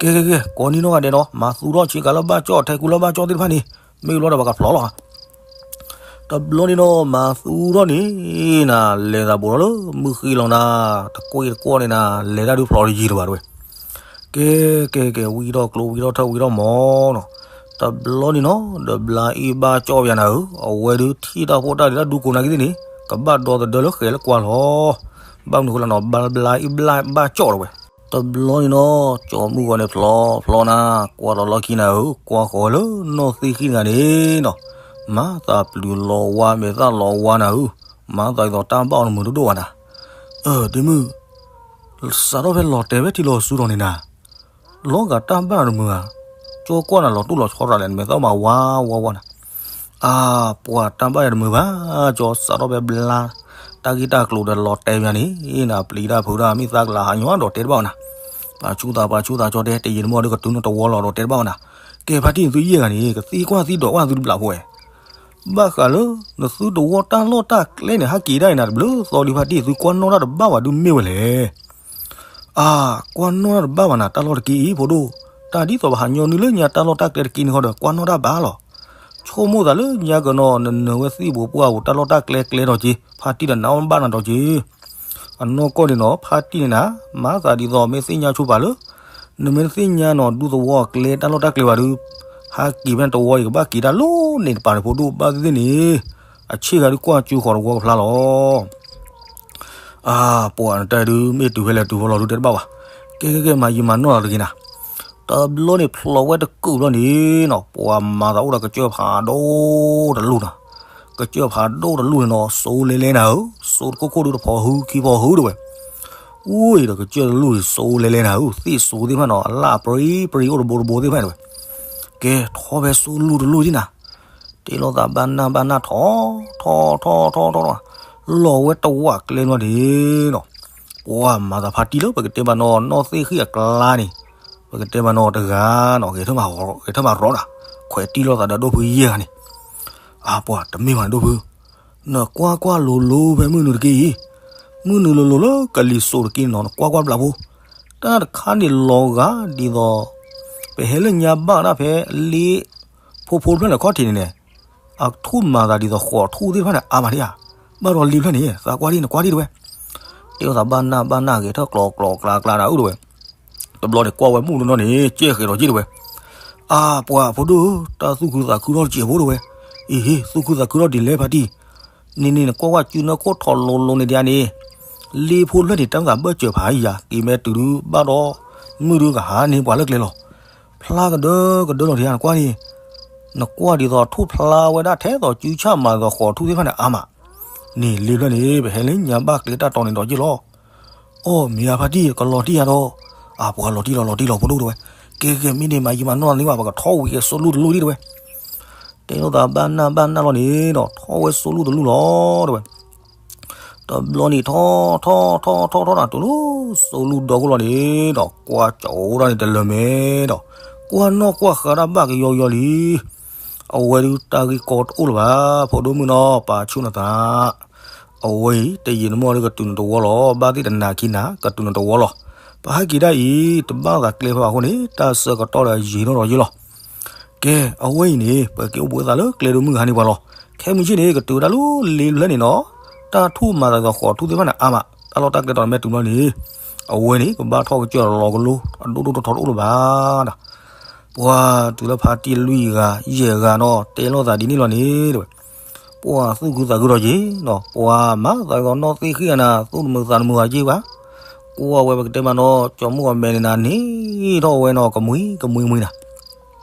ကဲကဲကဲ ကိးနံၤနီၢ်ဂၤဒဲးဒီး မၤသူထီၣ်ဆ့ကၤလၢဘၣ်ကၠီၣ် ထဲကူလၢဘၣ်ကၠီၣ်သ့ၣ်တဖၣ်န့ၣ်, မ့ၢ်လီၤဒီးပှၤကဖျိးလီၤ တဘျီန့ၣ်ဒီး မၤသူထီၣ်န့ၣ်နၤ, လဲၤသးဘူးထီၣ်လၢမုၢ်ဃ့လီၤနၤ, တကွ့ၢ်တကွီၢ်န့ၣ်နၤ, လဲၤတၢ်ဒုးဖျိးတယံၤတဘၣ်တဝဲ, ကဲကဲကဲ ဝံထီၣ်ကျိဝံထီၣ်ထၢဝံထီၣ်မီၤနီၤ, တဘျီန့ၣ်နီၤ ဒီးဘျါအ့ၣ်ဘၣ်ကၠီၣ်ပယၤနၤဧၢ, အဝဲဒုးထံၣ်တၢ်ဖိတၢ်လံၤတၢ်ဒူကိးနၤက့သ့ၣ်န့ၣ် ကဘၣ်ဒီသဒၢလၢဃဲၤလၢကွၢ်လီၤ, ဘၣ်မနုၤဃိလၢနီၤ ဘျါအ့ၣ်ဘျါဘၣ်ကၠီၣ်တဝဲ တဘျီန့ၣ်နီၤ ကၠီမုၢ်ဂီၤန့ၣ်ဖျိးဖျိးနၤ, ကွၢ်လီၤလီၢ်ခံနၤဧၢ, ကွၢ်ဃီၤဝဲလၢနီၢ်သ့ၣ်ဃံတဂၤန့ၣ်နီၤ, မၤသးပျုၤလီၤဝါမဲာ်သၣ်လီၤဝါနၤဧၢ, မၤသးဒ်သိးတၢ်ဘၣ်အီၤတမုာ်ဒိၣ်ဒိၣ်ဘၣ်နၤ, အၢ ဒ့မုၣ်, စးထီၣ်ဖဲလီၤတဲာ်ဖဲထံလီၤဆူဒီးန့ၣ်နၤ, လီၤဂာ်တၢ်ဘၣ်နၤတမုာ်ဧါ, ကၠီကွၢ်နၤလီၤတိၢ်လီၤဆီတဂၤလဲၣ် နမဲာ်သၣ်မၤဝါဝါဝါနၤ အါ ပှၤတၢ်ဘၣ်ယၤတမုာ်ဘၣ်, ကၠီစးထီၣ်ဖဲဘျါ တၢ်ဂ့ၢ်တၢ်ကျိၤဒီးလီၤတဲာ်ပယၤန့ၣ်, နပျံၤတၢ်ဖုးတၢ် မ့ၢ်သးကလၤဟးညီဒီးတဲတဘၣ်ဝဲနၤ, ပာ်ဆူၣ်သးပာ်ဆူၣ်သးကၠီတဲ တယံာ်တမီၢ်ဒီးကတုၤနတဝီလီၤဒီးတဲတဘၣ်ဝဲနၤ, ကဲဖါတံၢ်နသုယဲၢ်ဂၤန့ၣ် ကသံကွၢ်သံဒိးကွၢ်သုတဘျီဖိဝဲ, ဘၣ်ဃးလၢ နသုတဝီတၢ်လီၢ်တၢ်ကျဲန့ၣ် ဟဲက့ၤဒၣ်အံၤနၤတဘျုးသီဒုးဖါတံၢ် သုကွၢ်နီၣ်တၢ်တဘၣ်ဝဲဒုးမ့ၢ်ဝဲလဲၣ် အါ ကွၢ်နီၣ်တၢ်တဘၣ်ဘၣ်နၤ တၢ်လီၢ်တက့ၢ်အံၤ ဖိဒိၣ်, တၢ်ဒ်သိးပဟးညီနုၢ်လၢညါတၢ်လီၢ်တၢ်ကျဲတက့ၢ်န့ၣ်ဃီဒီး ကွၢ်နီၣ်တၢ်ဘၣ်လီၤ. ဆိကမိၣ်သးလၢညါကနီၤ နနၢၤဝဲသ့ၣ်ပူၤပှၢ်ပူၤ တၢ်လီၢ်တၢ်ကျဲကျဲဒီးက့ၤ ဖါတံၢ်ဒီးနးအီၣ်ဘၣ်နၤဒီးက့ၤ. အနီၢ်ကီၢ်န့ၣ်နီၤ ဖါတံၢ်န့ၣ်နၤ မၤသးဒ်သိးမ့ၢ်သ့ၣ်ညါဆိပာ်လၢ နမ့ၢ်တသ့ၣ်ညါနီၤ ဒူသဝီအကျဲတၢ်လီၢ်တၢ်ကျဲဘၣ်ဒုး ဟးက့ၤဖဲနတဝီအံၤ ကဘၣ်က့ၤတၢ်လီၤန့ၣ်တပၤန့ၣ် ဖိဒိၣ်ဘၣ်သ့ၣ်သ့ၣ်န့ၣ် အဆ့ၣ်ဂၤဒုးကွၢ်ကၠူဃီၤတဝီကဖျါလီၤ. အါ ပှၤနတၢ်ဒုး မ့ၢ်တုၤဖဲလဲၣ်တုၤဖဲလဲၣ်ဒုးတဲတဘၣ်ဘၣ်. ကဲကဲကဲ မၤယံာ်မၤနီၢ်လီၤတဂ့ၤနၤ. တဘျီန့ၣ်ဖျိးဝဲတကုာ်ဘျီန့ၣ်နီၤ ပှၤမၤသးအိၣ်ဒီးကစၢၢ်ဖးဒိၣ်တလူၢ်နီၤ. ကစၢၢ်ဖးဒိၣ်တလူၢ်န့ၣ်နီၤ စိလဲလဲနၤဧၢ, စိတခိၣ်ခိၣ်ဒုးတဖီဟူခံဖီဟူတဝဲ. အိၣ်ဒီးကစၢၢ်တလူၢ်န့ၣ် စိလဲလဲနၤဧၢ, သ့ၣ်စိသ့ၣ်တဖၣ်နီၤ အလၣ်အပြံပြံအိၣ်တဘိတဘိသ့ၣ်တဖၣ်တဝဲ. ကဲ ထီၣ်ဖဲစိလူၢ်တလူၢ်ဒ်နၤ တဲလိာ်သးဘၣ်နၢ်ဘၣ်နၢ်ထီၣ် ထီၣ်ထီၣ်ထီၣ်ထီၣ် လီၤဝဲတဝးကျဲနီၤန့ၣ်နီၤ. ပှၤမၤသးဖါတံၢ်လၢပကတဲဘၣ်နီၤ နီၢ်သ့ၣ်ဃံၣ်အကျါန့ၣ် ပကတဲဘၣ်နီၤတဂၤနီၤ ဂဲၤထၢၣ်မၤရီနၤ ခွဲးတံၢ်လိာ်သးဒီးဒိၣ်ဖုယဲၢ်ဂၤန့ၣ်. အါ ပှၤတမ့ၢ်ဘၣ်န့ၣ်ဒိၣ်ဖု နကွၢ်ကွၢ်လိၤလိၤဖဲမုၢ်နုာ်တက့ၢ်အံၤ, မုၢ်နုာ်လိၤလိၤလၢကလံၤစိးတက့ၢ်န့ၣ်နီၤ နကွၢ်ကွၢ်ဘျးဖိ, တၢ်တခါန့ၣ်လီၤဂာ်ဒ်သိး ပဟဲလၢညါဘၣ်ဒၣ်ဖဲလ့ ဖိဖိတဖျၢၣ်န့ၣ်ခီၣ်ထံးန့ၣ်န့ၣ်, အထူၣ်မၤသးဒ်သိးဃိးထူၣ်သ့ၣ်တဖၣ်န့ၣ် အါမးဒံးဧါ, ဘၣ်ဒီးလ့ဖျၢၣ်န့ၣ် သးကွၢ်ဒံး နကွၢ်ဒံးတဝဲ, တဲလိာ်သးဘၣ်နၢ်ဘၣ်နၢ်ဂဲၤထၢၣ်ကျိးကျိးကျါကျါနၤဧၢတဝဲ. တဘျီန့ၣ်ကွၢ်ဝဲမုၢ်တနီၤန့ၣ် ကဲဃဲးဒီးက့ၢ်တဝဲ. အါ ပှၤဖိဒိၣ်ဧၢ, တၢ်သူၣ်ခုသးခုထီၣ်တစဲးဖိတဝဲ. အ့ဟ့ သူၣ်ခုသးခုထီၣ်ဒ်လဲၣ်ဖါတံၢ်, န့ၣ်န့ၣ်နကွၢ်ကွၢ်စုနၢခိၣ်ထီၣ်လိၤလိၤန့ၣ်ဒ်အံၤန့ၣ်, လ့ဖိတဖျၢၣ်န့ၣ် တၢ်မၤသးဘၢၣ်စၢၤဖးယၤ က့ၤမဲာ်တုၤဒုးဘၣ်ဒီး မုၢ်ဒုးကဟါန့ၢ်ပှၤလၢကျဲလီၤ. ဖျါကဒၢကဒၢလီၤဒံးဧါ နကွၢ်န့ၣ်, နကွၢ်ဒ်သိးထူၣ်ဖျါဝဲဒၣ်ထဲသိးစုဆၣ်မၤသးဃိးထူၣ်သ့ၣ်တဖၣ်န့ၣ်အါမး န့ၣ်လ့ဖျၢၣ်န့ၣ် ပဟဲလၢညါဘၣ်ကျဲတၢ်တီန့ၣ်ဒီးက့ၢ်လီၤ. အိၣ်မ့ၢ်ဧါဖါတံၢ် ကလီၤတံၢ်ယါဒီး, အါ ပှၤလီၤတံၢ်လီၤလီၤတံၢ်လီၤဖိဒိၣ်တဝဲ. ကဲကဲ မ့ၢ်န့ၣ်မၤယံာ်မၤနီၢ်လီၤန့ၣ်ဘၣ် ပကထီၣ်ဝံၤကဲစိလူၢ်တလူၢ်ဒံးတဝဲ. တဲလိာ်သးဘၣ်နၢ်ဘၣ်နၢ်လီၤန့ၣ်ဒီး ထီၣ်ဝဲစိလူၢ်တလူၢ်လီၤတဝဲ. တဘျီန့ၣ်ထီၣ်ထီၣ်ထီၣ်ထီၣ်ထီၣ်နၤ တုၤလၢစိလူၢ်ဒီခိၣ်လီၤန့ၣ်ဒီး ကွၢ်ကၠိဒၣ်န့ၣ်တလၢာ်မဲာ်ဒီး ကွၢ်နီၣ်ကွၢ်ဃါတၢ်ဘၣ်ကယီယီလံ. အဝဲဒုးတၢ်ဂ့ၢ်ကီတအိၣ်လၢၤဘၣ် ဖိဒိၣ်မုၣ်နီၤ ပာ်ဆူၣ်နသး အဝဲအံၤ တယံာ်တမီၢ်ဒီးကတုၤနတဝီလီၤ. ဘၣ်သ့ၣ်တနၤခံနၤ ကတုၤနတဝီလီၤ. ပဟဲက့ၤဒၣ်အံၤ တဘၣ်သးကျဲဖဲဘၣ်အဃိန့ၣ် တၢ်ဆၢကတီၢ်ဒီးယံာ်နီၢ်ဒီးယံာ်လီၤ. ကဲ အဝဲအံၤန့ၣ် ပက့ၤအိၣ်ဘှံးသးလၢကျဲဒိၣ်မုၢ်ဟါန့ၣ်ပှၤလီၤ. ခဲမုၢ်ဆ့ၣ်န့ၣ် ကတုၤဝဲဒၣ်လၢလ့ဖျၢၣ်န့ၣ်နီၤ တၢ်ထူၣ်မၤသးဒ်သိးဃိးထူၣ်သ့ၣ်တဖၣ်န့ၣ်အါမး တၢ်လီၢ်တၢ်ကျဲတီၤန့ၣ်မဲာ်တုၤဘျီန့ၣ် အဝဲန့ၣ် ကဘၣ်ထီၣ်ကစၢၢ်လီၤကလိ အဒိၣ်ဒိၣ်ထီထီတအိၣ်လၢၤဘၣ်ဒီး ပှၤတုၤလၢဖါတံၢ်လွံၢ်ဂၤယဲၢ်ဂၤနီၤ တဲလိာ်သးဒ်န့ၣ်လီၤန့ၣ်တဝဲ. ပှၤသူၣ်ခုသးခုဒီးက့ၤနီၤ ပှၤမၤသးဒ်သိးနီၢ်သ့ၣ်ဃံၣ်အနၤ သူၣ်တမုာ်သးတမုာ်အက့ၢ်ဘၣ်. ကွၢ်ဝဲပကတဲမးနီၤ ကၠီမုၢ်အမဲာ်န့ၣ်နၤ န့ၢ်ထီၣ်ဝဲနီၤ ကမှံကမှံမှံနၤ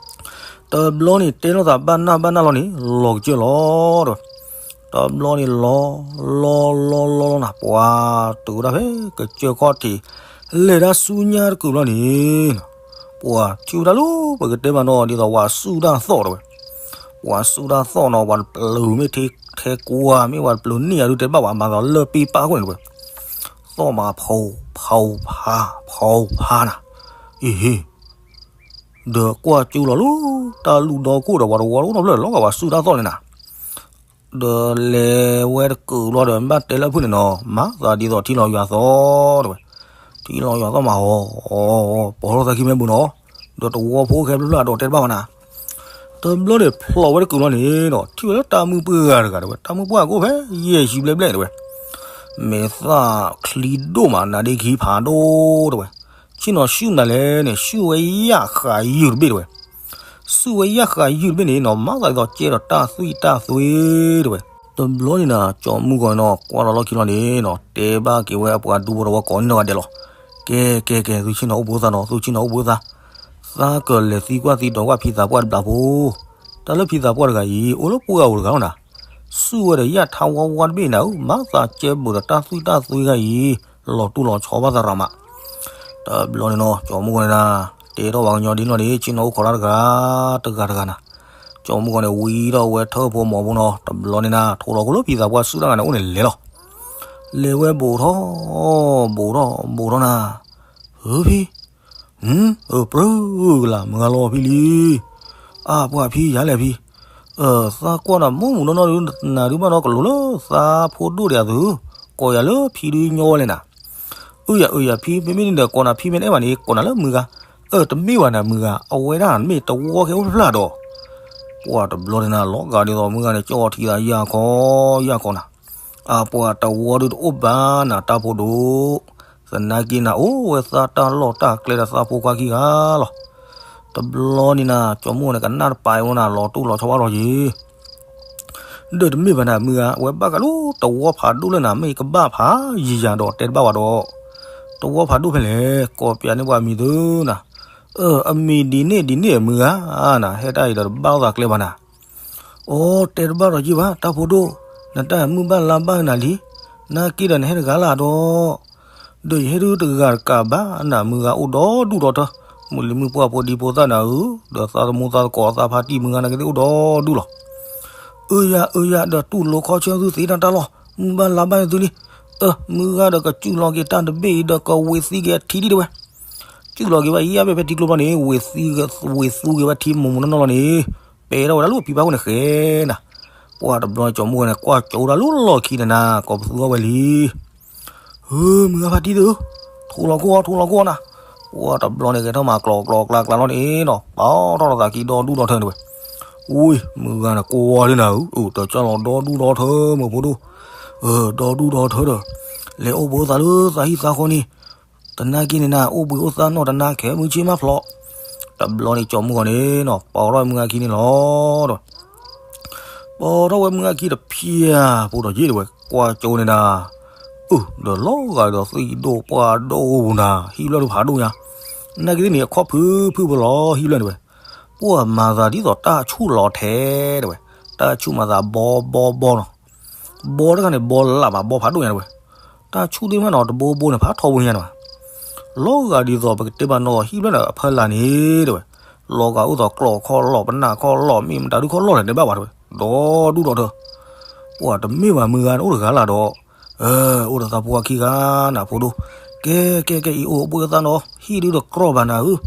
တဘျီန့ၣ် တဲလိာ်သးဘၣ်နၢ်ဘၣ်နၢ်လီၤန့ၣ် လီၤကစၢၢ်လီၤတဝဲ. တဘျီန့ၣ်လီၤ လီၤလီၤလီၤလီၤနၤ ပှၤတုၤဝဲဒၣ်ဖဲကစၢၢ်ခီၣ်ထံး လဲၤတၢ်ဆူညါတကုာ်ဘျီန့ၣ် ပှၤထံၣ်ဝဲဒၣ်လၢပကတဲမးနီၤ ဒ်သိးပှၤဆူၣ်တၢ်သီၣ်တဝဲ. ပှၤဆူၣ်တၢ်သီၣ်နီၤ ပှၤတပျုၤမ့ၢ်ထံ ထဲကွၢ်မ့ၢ်ဝဲတပျိၤန့ၢ်ယၤဒုးတဲတဘၣ်ဝဲ မၤသးလၢပ့ပၢ်အဃိန့ၣ်တဝဲ, သီၣ်မးဖီဖီဖး ဖီဖးနၤ, အ့ဟ့ ဒီးကွၢ်ကၠိလီၤလၢ တၢ်လူၢ်ဒီခိၣ်ဒီးပှၤတဝီတအိၣ်နီတဖျၢၣ်လီၤဂာ်ဝဲစုတၢ်သီၣ်န့ၣ်နၤ, ဒီးလဲၤဝဲတကုးဘျီဒီး ဘၣ်တဲလၢအဖုၣ်န့ၣ်နီၤ မၤသးဒ်သိးထံလီၤယွၤသီၣ်တဝဲ, ထံလီၤယွၤသီၣ်မးအီၤ, ပိာ်ထီၣ်သးခံမ့ၢ်ဘူးနီၤ, ဒီးတဝီဖိခဲဖျၢၣ်ဖျၢၣ်အဒီးတဲတဘၣ်ဝဲနၤ, တဘျီန့ၣ်ဖျိးဝဲတကုးဘျီန့ၣ်ဒီး ထံၣ်ဝဲလၢတၢ်မုၢ်ပှၢ်ဂၤတဂၤတဝဲ, တၢ်မုၢ်ပှၢ်ကအိၣ်ဖဲယဲၢ်ဆံဘျဲၣ်ဘျဲၣ်တဝဲ, မဲာ်သၣ်ချံဒိၣ်မး နါဒ့ခံဖးဒိၣ်တဝဲ, ဆ့ၣ်နီၤဆူၣ်နၤလဲၣ်န့ၣ် ဆူၣ်ဝဲယၣ်ဃးယုၢ်တဘ့ၣ်တဝဲ, ဆူၣ်ဝဲယၣ်ဃးယုၢ်တဘ့ၣ်န့ၣ်နီၤ မၤသးဒ်သိးကဲဒီးတၢ်သွံၣ်တၢ်သွ့တဝဲ, တဘျီန့ၣ်နၤ ကၠီမုၢ်ဂီၤန့ၣ်နီၤ ကွၢ်လီၤလီၢ်ခံလီၤန့ၣ်နီၤ တဲဘၣ်က့ၤဝဲအပှၤဒူဖိတဝီကိးန့ၣ်နီၤဂၤဒဲးလီၤ, ကဲကဲကဲ သုဆ့ၣ်နီၤအိၣ်ဘှံးအိၣ်သါနီၤ သုဆ့ၣ်နီၤအိၣ်ဘှံးအိၣ်သါ, သးကလဲၤသံကွၢ်သံဒိးကွၢ်ဖံသးပှၢ်တဘျီဖိ, တၢ်လၢဖံသးပှၢ်တဂၤအံၤ အိၣ်လၢပှၢ်ဂၤအိၣ်တဂၤလီၤနၤ, ဆူၣ်ဝဲဒီးယၣ်ထါဝါဝါတဘ့ၣ်နၤဧၢ မၤသးကဲဘူးဒီးတၢ်သွံၣ်တၢ်သွ့ဂၤအံၤ လီၤတူၢ်လီၤဆီဘၣ်သးရၤမး တဘျီန့ၣ်နီၤ ကၠီမုၢ်ဂီၤန့ၣ်နၤ တဲထီၣ်ပှၤကညီဒ်န့ၣ်လီၤန့ၣ် ဆ့ၣ်နီၤအိၣ်ခိးတၢ်တဂၤ တဂၤတဂၤနၤ, ကၠီမုၢ်ဂီၤန့ၣ် ဝံထီၣ်ဝဲထၢၣ်ဖိမီၤဖိနီၤ တဘျီန့ၣ်နၤ ထိးလီၤခိၣ်လၢဖံသးပှၢ်စုတၢ်ဂၤန့ၣ်အိၣ်န့ၣ်လဲၤလီၤ, လဲၤဝဲဘူးထီၣ် ဘူးထီၣ် ဘူးထီၣ်နၤ, ဧၢဖံ အပြၢကလၤ မုၢ်ဂၤလီၤဖံလံ, အပှၤဖံယၤလဲၣ်ဖံ, သးကွၢ်နၤမူမူနီၢ်နီၢ်ဒုး နၤဒုးဘၣ်နီၢ်ကလိၤလၢသးဖိဒိၣ်ဒံးအသု, ကိးယၤလၢဖံဒုးညီဝဲလဲၣ်နၤ, အၢယၤအၢယၤဖံ မ့မ့ၢ်န့ၣ်ဒီးကိးနၤဖံမ့ၢ်နအဲၣ်ဘၣ်န့ၣ် ကိးနၤလၢမုၢ်ဂၤ, အၢတမ့ၢ်ဘၣ်နၤမုၢ်ဂၤ အဝဲဒၣ်မ့ၢ်တဝီခဲအိၣ်ဖျါဒီး, ပှၤတဘျီန့ၣ်နၤ လီၤဂာ်ဒ်သိးမုၢ်ဂၤန့ၣ် ကၠီထံသးယၤခီ ယၤခီနၤ အပှၤတဝီဒုးတအိၣ်ဘၣ်နၤတၢ်ဖိဒိၣ်, သနာ်က့နၤအိၣ်ဝဲသးတၢ်လီၢ်တၢ်ကျဲဒီးသးဖိခွါခံဂၤလီၤ, တဘျီန့ၣ်နၤ ကၠီမုၢ်ဂီၤန့ၣ် ကနၣ်တပာ်အံၤဝဲနၤ လီၤတူၢ်လီၤဆီဘၣ်လီၤယံၤ, ဒီးတမ့ၢ်ဘၣ်နၤမုၢ်ဂၤ အဝဲဘၣ်ဃးလၢတဝီဖးဒိၣ်လၢနၤ မ့ၢ်ကဘၣ်ဖးယံၤယၤဒီးတဲတဘၣ်ဝဲဒီး, တဝီဖးဒိၣ်ဖဲလဲၣ် ကိးပျးန့ၢ်ပှၤအမံၤသုနၤ, အမံၤဒ်န့ၣ်ဒ်န့ၣ်မုၢ်ဂၤနၤ ဟဲတၢ်အံၤဒီးတဘၣ်လိာ်သးကျဲဘၣ်နၤ အိ တဲတဘၣ်ဒီးယံာ်ဘၣ် တၢ်ဖိဒိၣ်, နတၢ်မုၢ်ဘၣ်လါဘၣ်နၤလံ, နာ်က့ဒီးနဟဲတဂၤလၢ်ဒီး, ဒီးယဟဲဒုတဂၤတကးဘၣ်နၤ မုၢ်ဂၤအိၣ်ဒီဒူၣ်ဒီထၢ, မုၢ်လံၤမုၢ်ပှၢ်ဖိဒံဖိသၣ်နၤဧၢ, ဒီးသးသမူသးသကိးသးဖါတံၢ်မုၢ်ဂၤနာ်က့သ့ၣ်အိၣ်ဒီဒူၣ်လီၤ. အၢယၤအၢယၤ ဒီးတူၢ်လိာ်ခီဆၢသုသ့တၢ်တၢ်လီၢ်, မုၢ်ဘၣ်လါဘၣ်သုလံ, အၢ မုၢ်ဂၤဒီးကစူၢ်လီၤက့ၤတၢ်တဘ့ၣ်အံၤဒီးကဝ့ၤသံက့ၤအထံဒံးတဝဲ စူၢ်လီၤက့ၤဘၣ်ယါဘ့ၣ်ဖဲထံကျိဖီန့ၣ် ဝ့ၤသူက့ၤဘၣ်ထံမိၢ်မိၢ်နီၢ်နီၢ်လီၤန့ၣ်, ပဲာ်ထီၣ်ဝဲဒၣ်လၢဖံဘၣ်ခိၣ်န့ၣ်ဃဲနၤ, ပှၤတဘျီကၠီမုၢ်ဂီၤန့ၣ် ကွၢ်ကၠိဒၣ်လၢလီၢ်ခံန့ၣ်နၤ ကိးပသူအီၣ်ဝဲလံ. ဧၢ မုၢ်ဂၤဖါတံၢ်သုဧၢ, ထိးလီၤခိၣ်အီၤ ထိးလီၤခိၣ်အီၤနၤ, ပှၤတဘျီန့ၣ်ဂဲၤထီၣ်မၤကျိးကျိးကျါကျါလီၤန့ၣ်နီၤ ပာ်ထီၣ်လီၤသးခံဒီဒူၣ်ဒီထၢန့ၣ်ဝဲ, ဝံၤ မုၢ်ဂၤန့ၣ်ကွၢ်ဒ်နၤဧၢ, အိၣ်တကၢ်လီၤ ဒီဒူၣ်ဒီထၢမုၢ်ဖိဒိၣ်, ဒီဒူၣ်ဒီထၢဒီး, လဲၤအိၣ်ဘှံးအိၣ်သါလၢသးဟံၣ်သးဃီန့ၣ် တနာ်က့န့ၣ်နၤ အိၣ်ဘှံးအိၣ်သါနီၢ်တနာ်ခဲမုၢ်ဆ့ၣ်မးဖျိး, တဘျီန့ၣ်ကၠီမုၢ်ဂီၤန့ၣ်နီၤ ပာ်ထီၣ်ဝဲမုၢ်ဂၤခံန့ၣ်လီၤဒီး, ပာ်ထီၣ်ဝဲမုၢ်ဂၤခံတဖျၢၣ်ဖိဒီးယ့ၣ်တဝဲ ကွၢ်ကၠိန့ၣ်နၤ, အၢ ဒီးလီၤဂာ်ဒီးသံၣ်ဒိၣ်ပှၢ်ဒိၣ်ပူၤနၤ ဟံၣ်ဖျၢၣ်ဒုးဖးဒိၣ်ညါ, နာ်က့န့ၣ် အခီၣ်ဖုဖုဖိလီၤ ဟံၣ်ဖျၢၣ်န့ၣ်ဝဲ, ပှၢ်မၤသးဒ်သိးတၢ်ဆူၣ်လီၤထဲတဝဲ, တၢ်ဆူၣ်မၤသးဘီဘီဘီနီၤ ဘီတခါန့ၣ် ဘီလၢ်ဘၣ် ဘီဖးဒိၣ်ညါတဝဲ, တၢ်ဆူၣ်သ့ၣ်မးနီၤ တဘိဘိန့ၣ် ဖးထီဘိညါန့ၣ်ဘၣ်, လီၤဂာ်ဒ်သိးပကတဲဘၣ်နီၤ ဟံၣ်ဖျၢၣ်န့ၣ်အဖီလာ်န့ၣ်တဝဲ, လီၤဂာ်အိၣ်သိးကျီၢ်ခီၣ်လီၢ် ပနၢ်ခီၣ်လီၢ် မ့ၢ်မတၤဒုခီၣ်လီၢ်လဲၣ် တဲဘၣ်ဝဲတဝဲ, ဒီဒူၣ်ဒီထၢ, ပှၤတမ့ၢ်ဘၣ်မုၢ်ဂၤန့ၣ်အိၣ်တဂၤလၢ်ဒီး, အိၣ်ဒီးသးဖိခံဂၤနၤဖိဒိၣ်, ကဲကဲကဲ အံၤအိၣ်ဘှံးအိၣ်သါနီၤ ဟံၣ်ဒုတကြီၢ်ဘၣ်နၤဧၢ,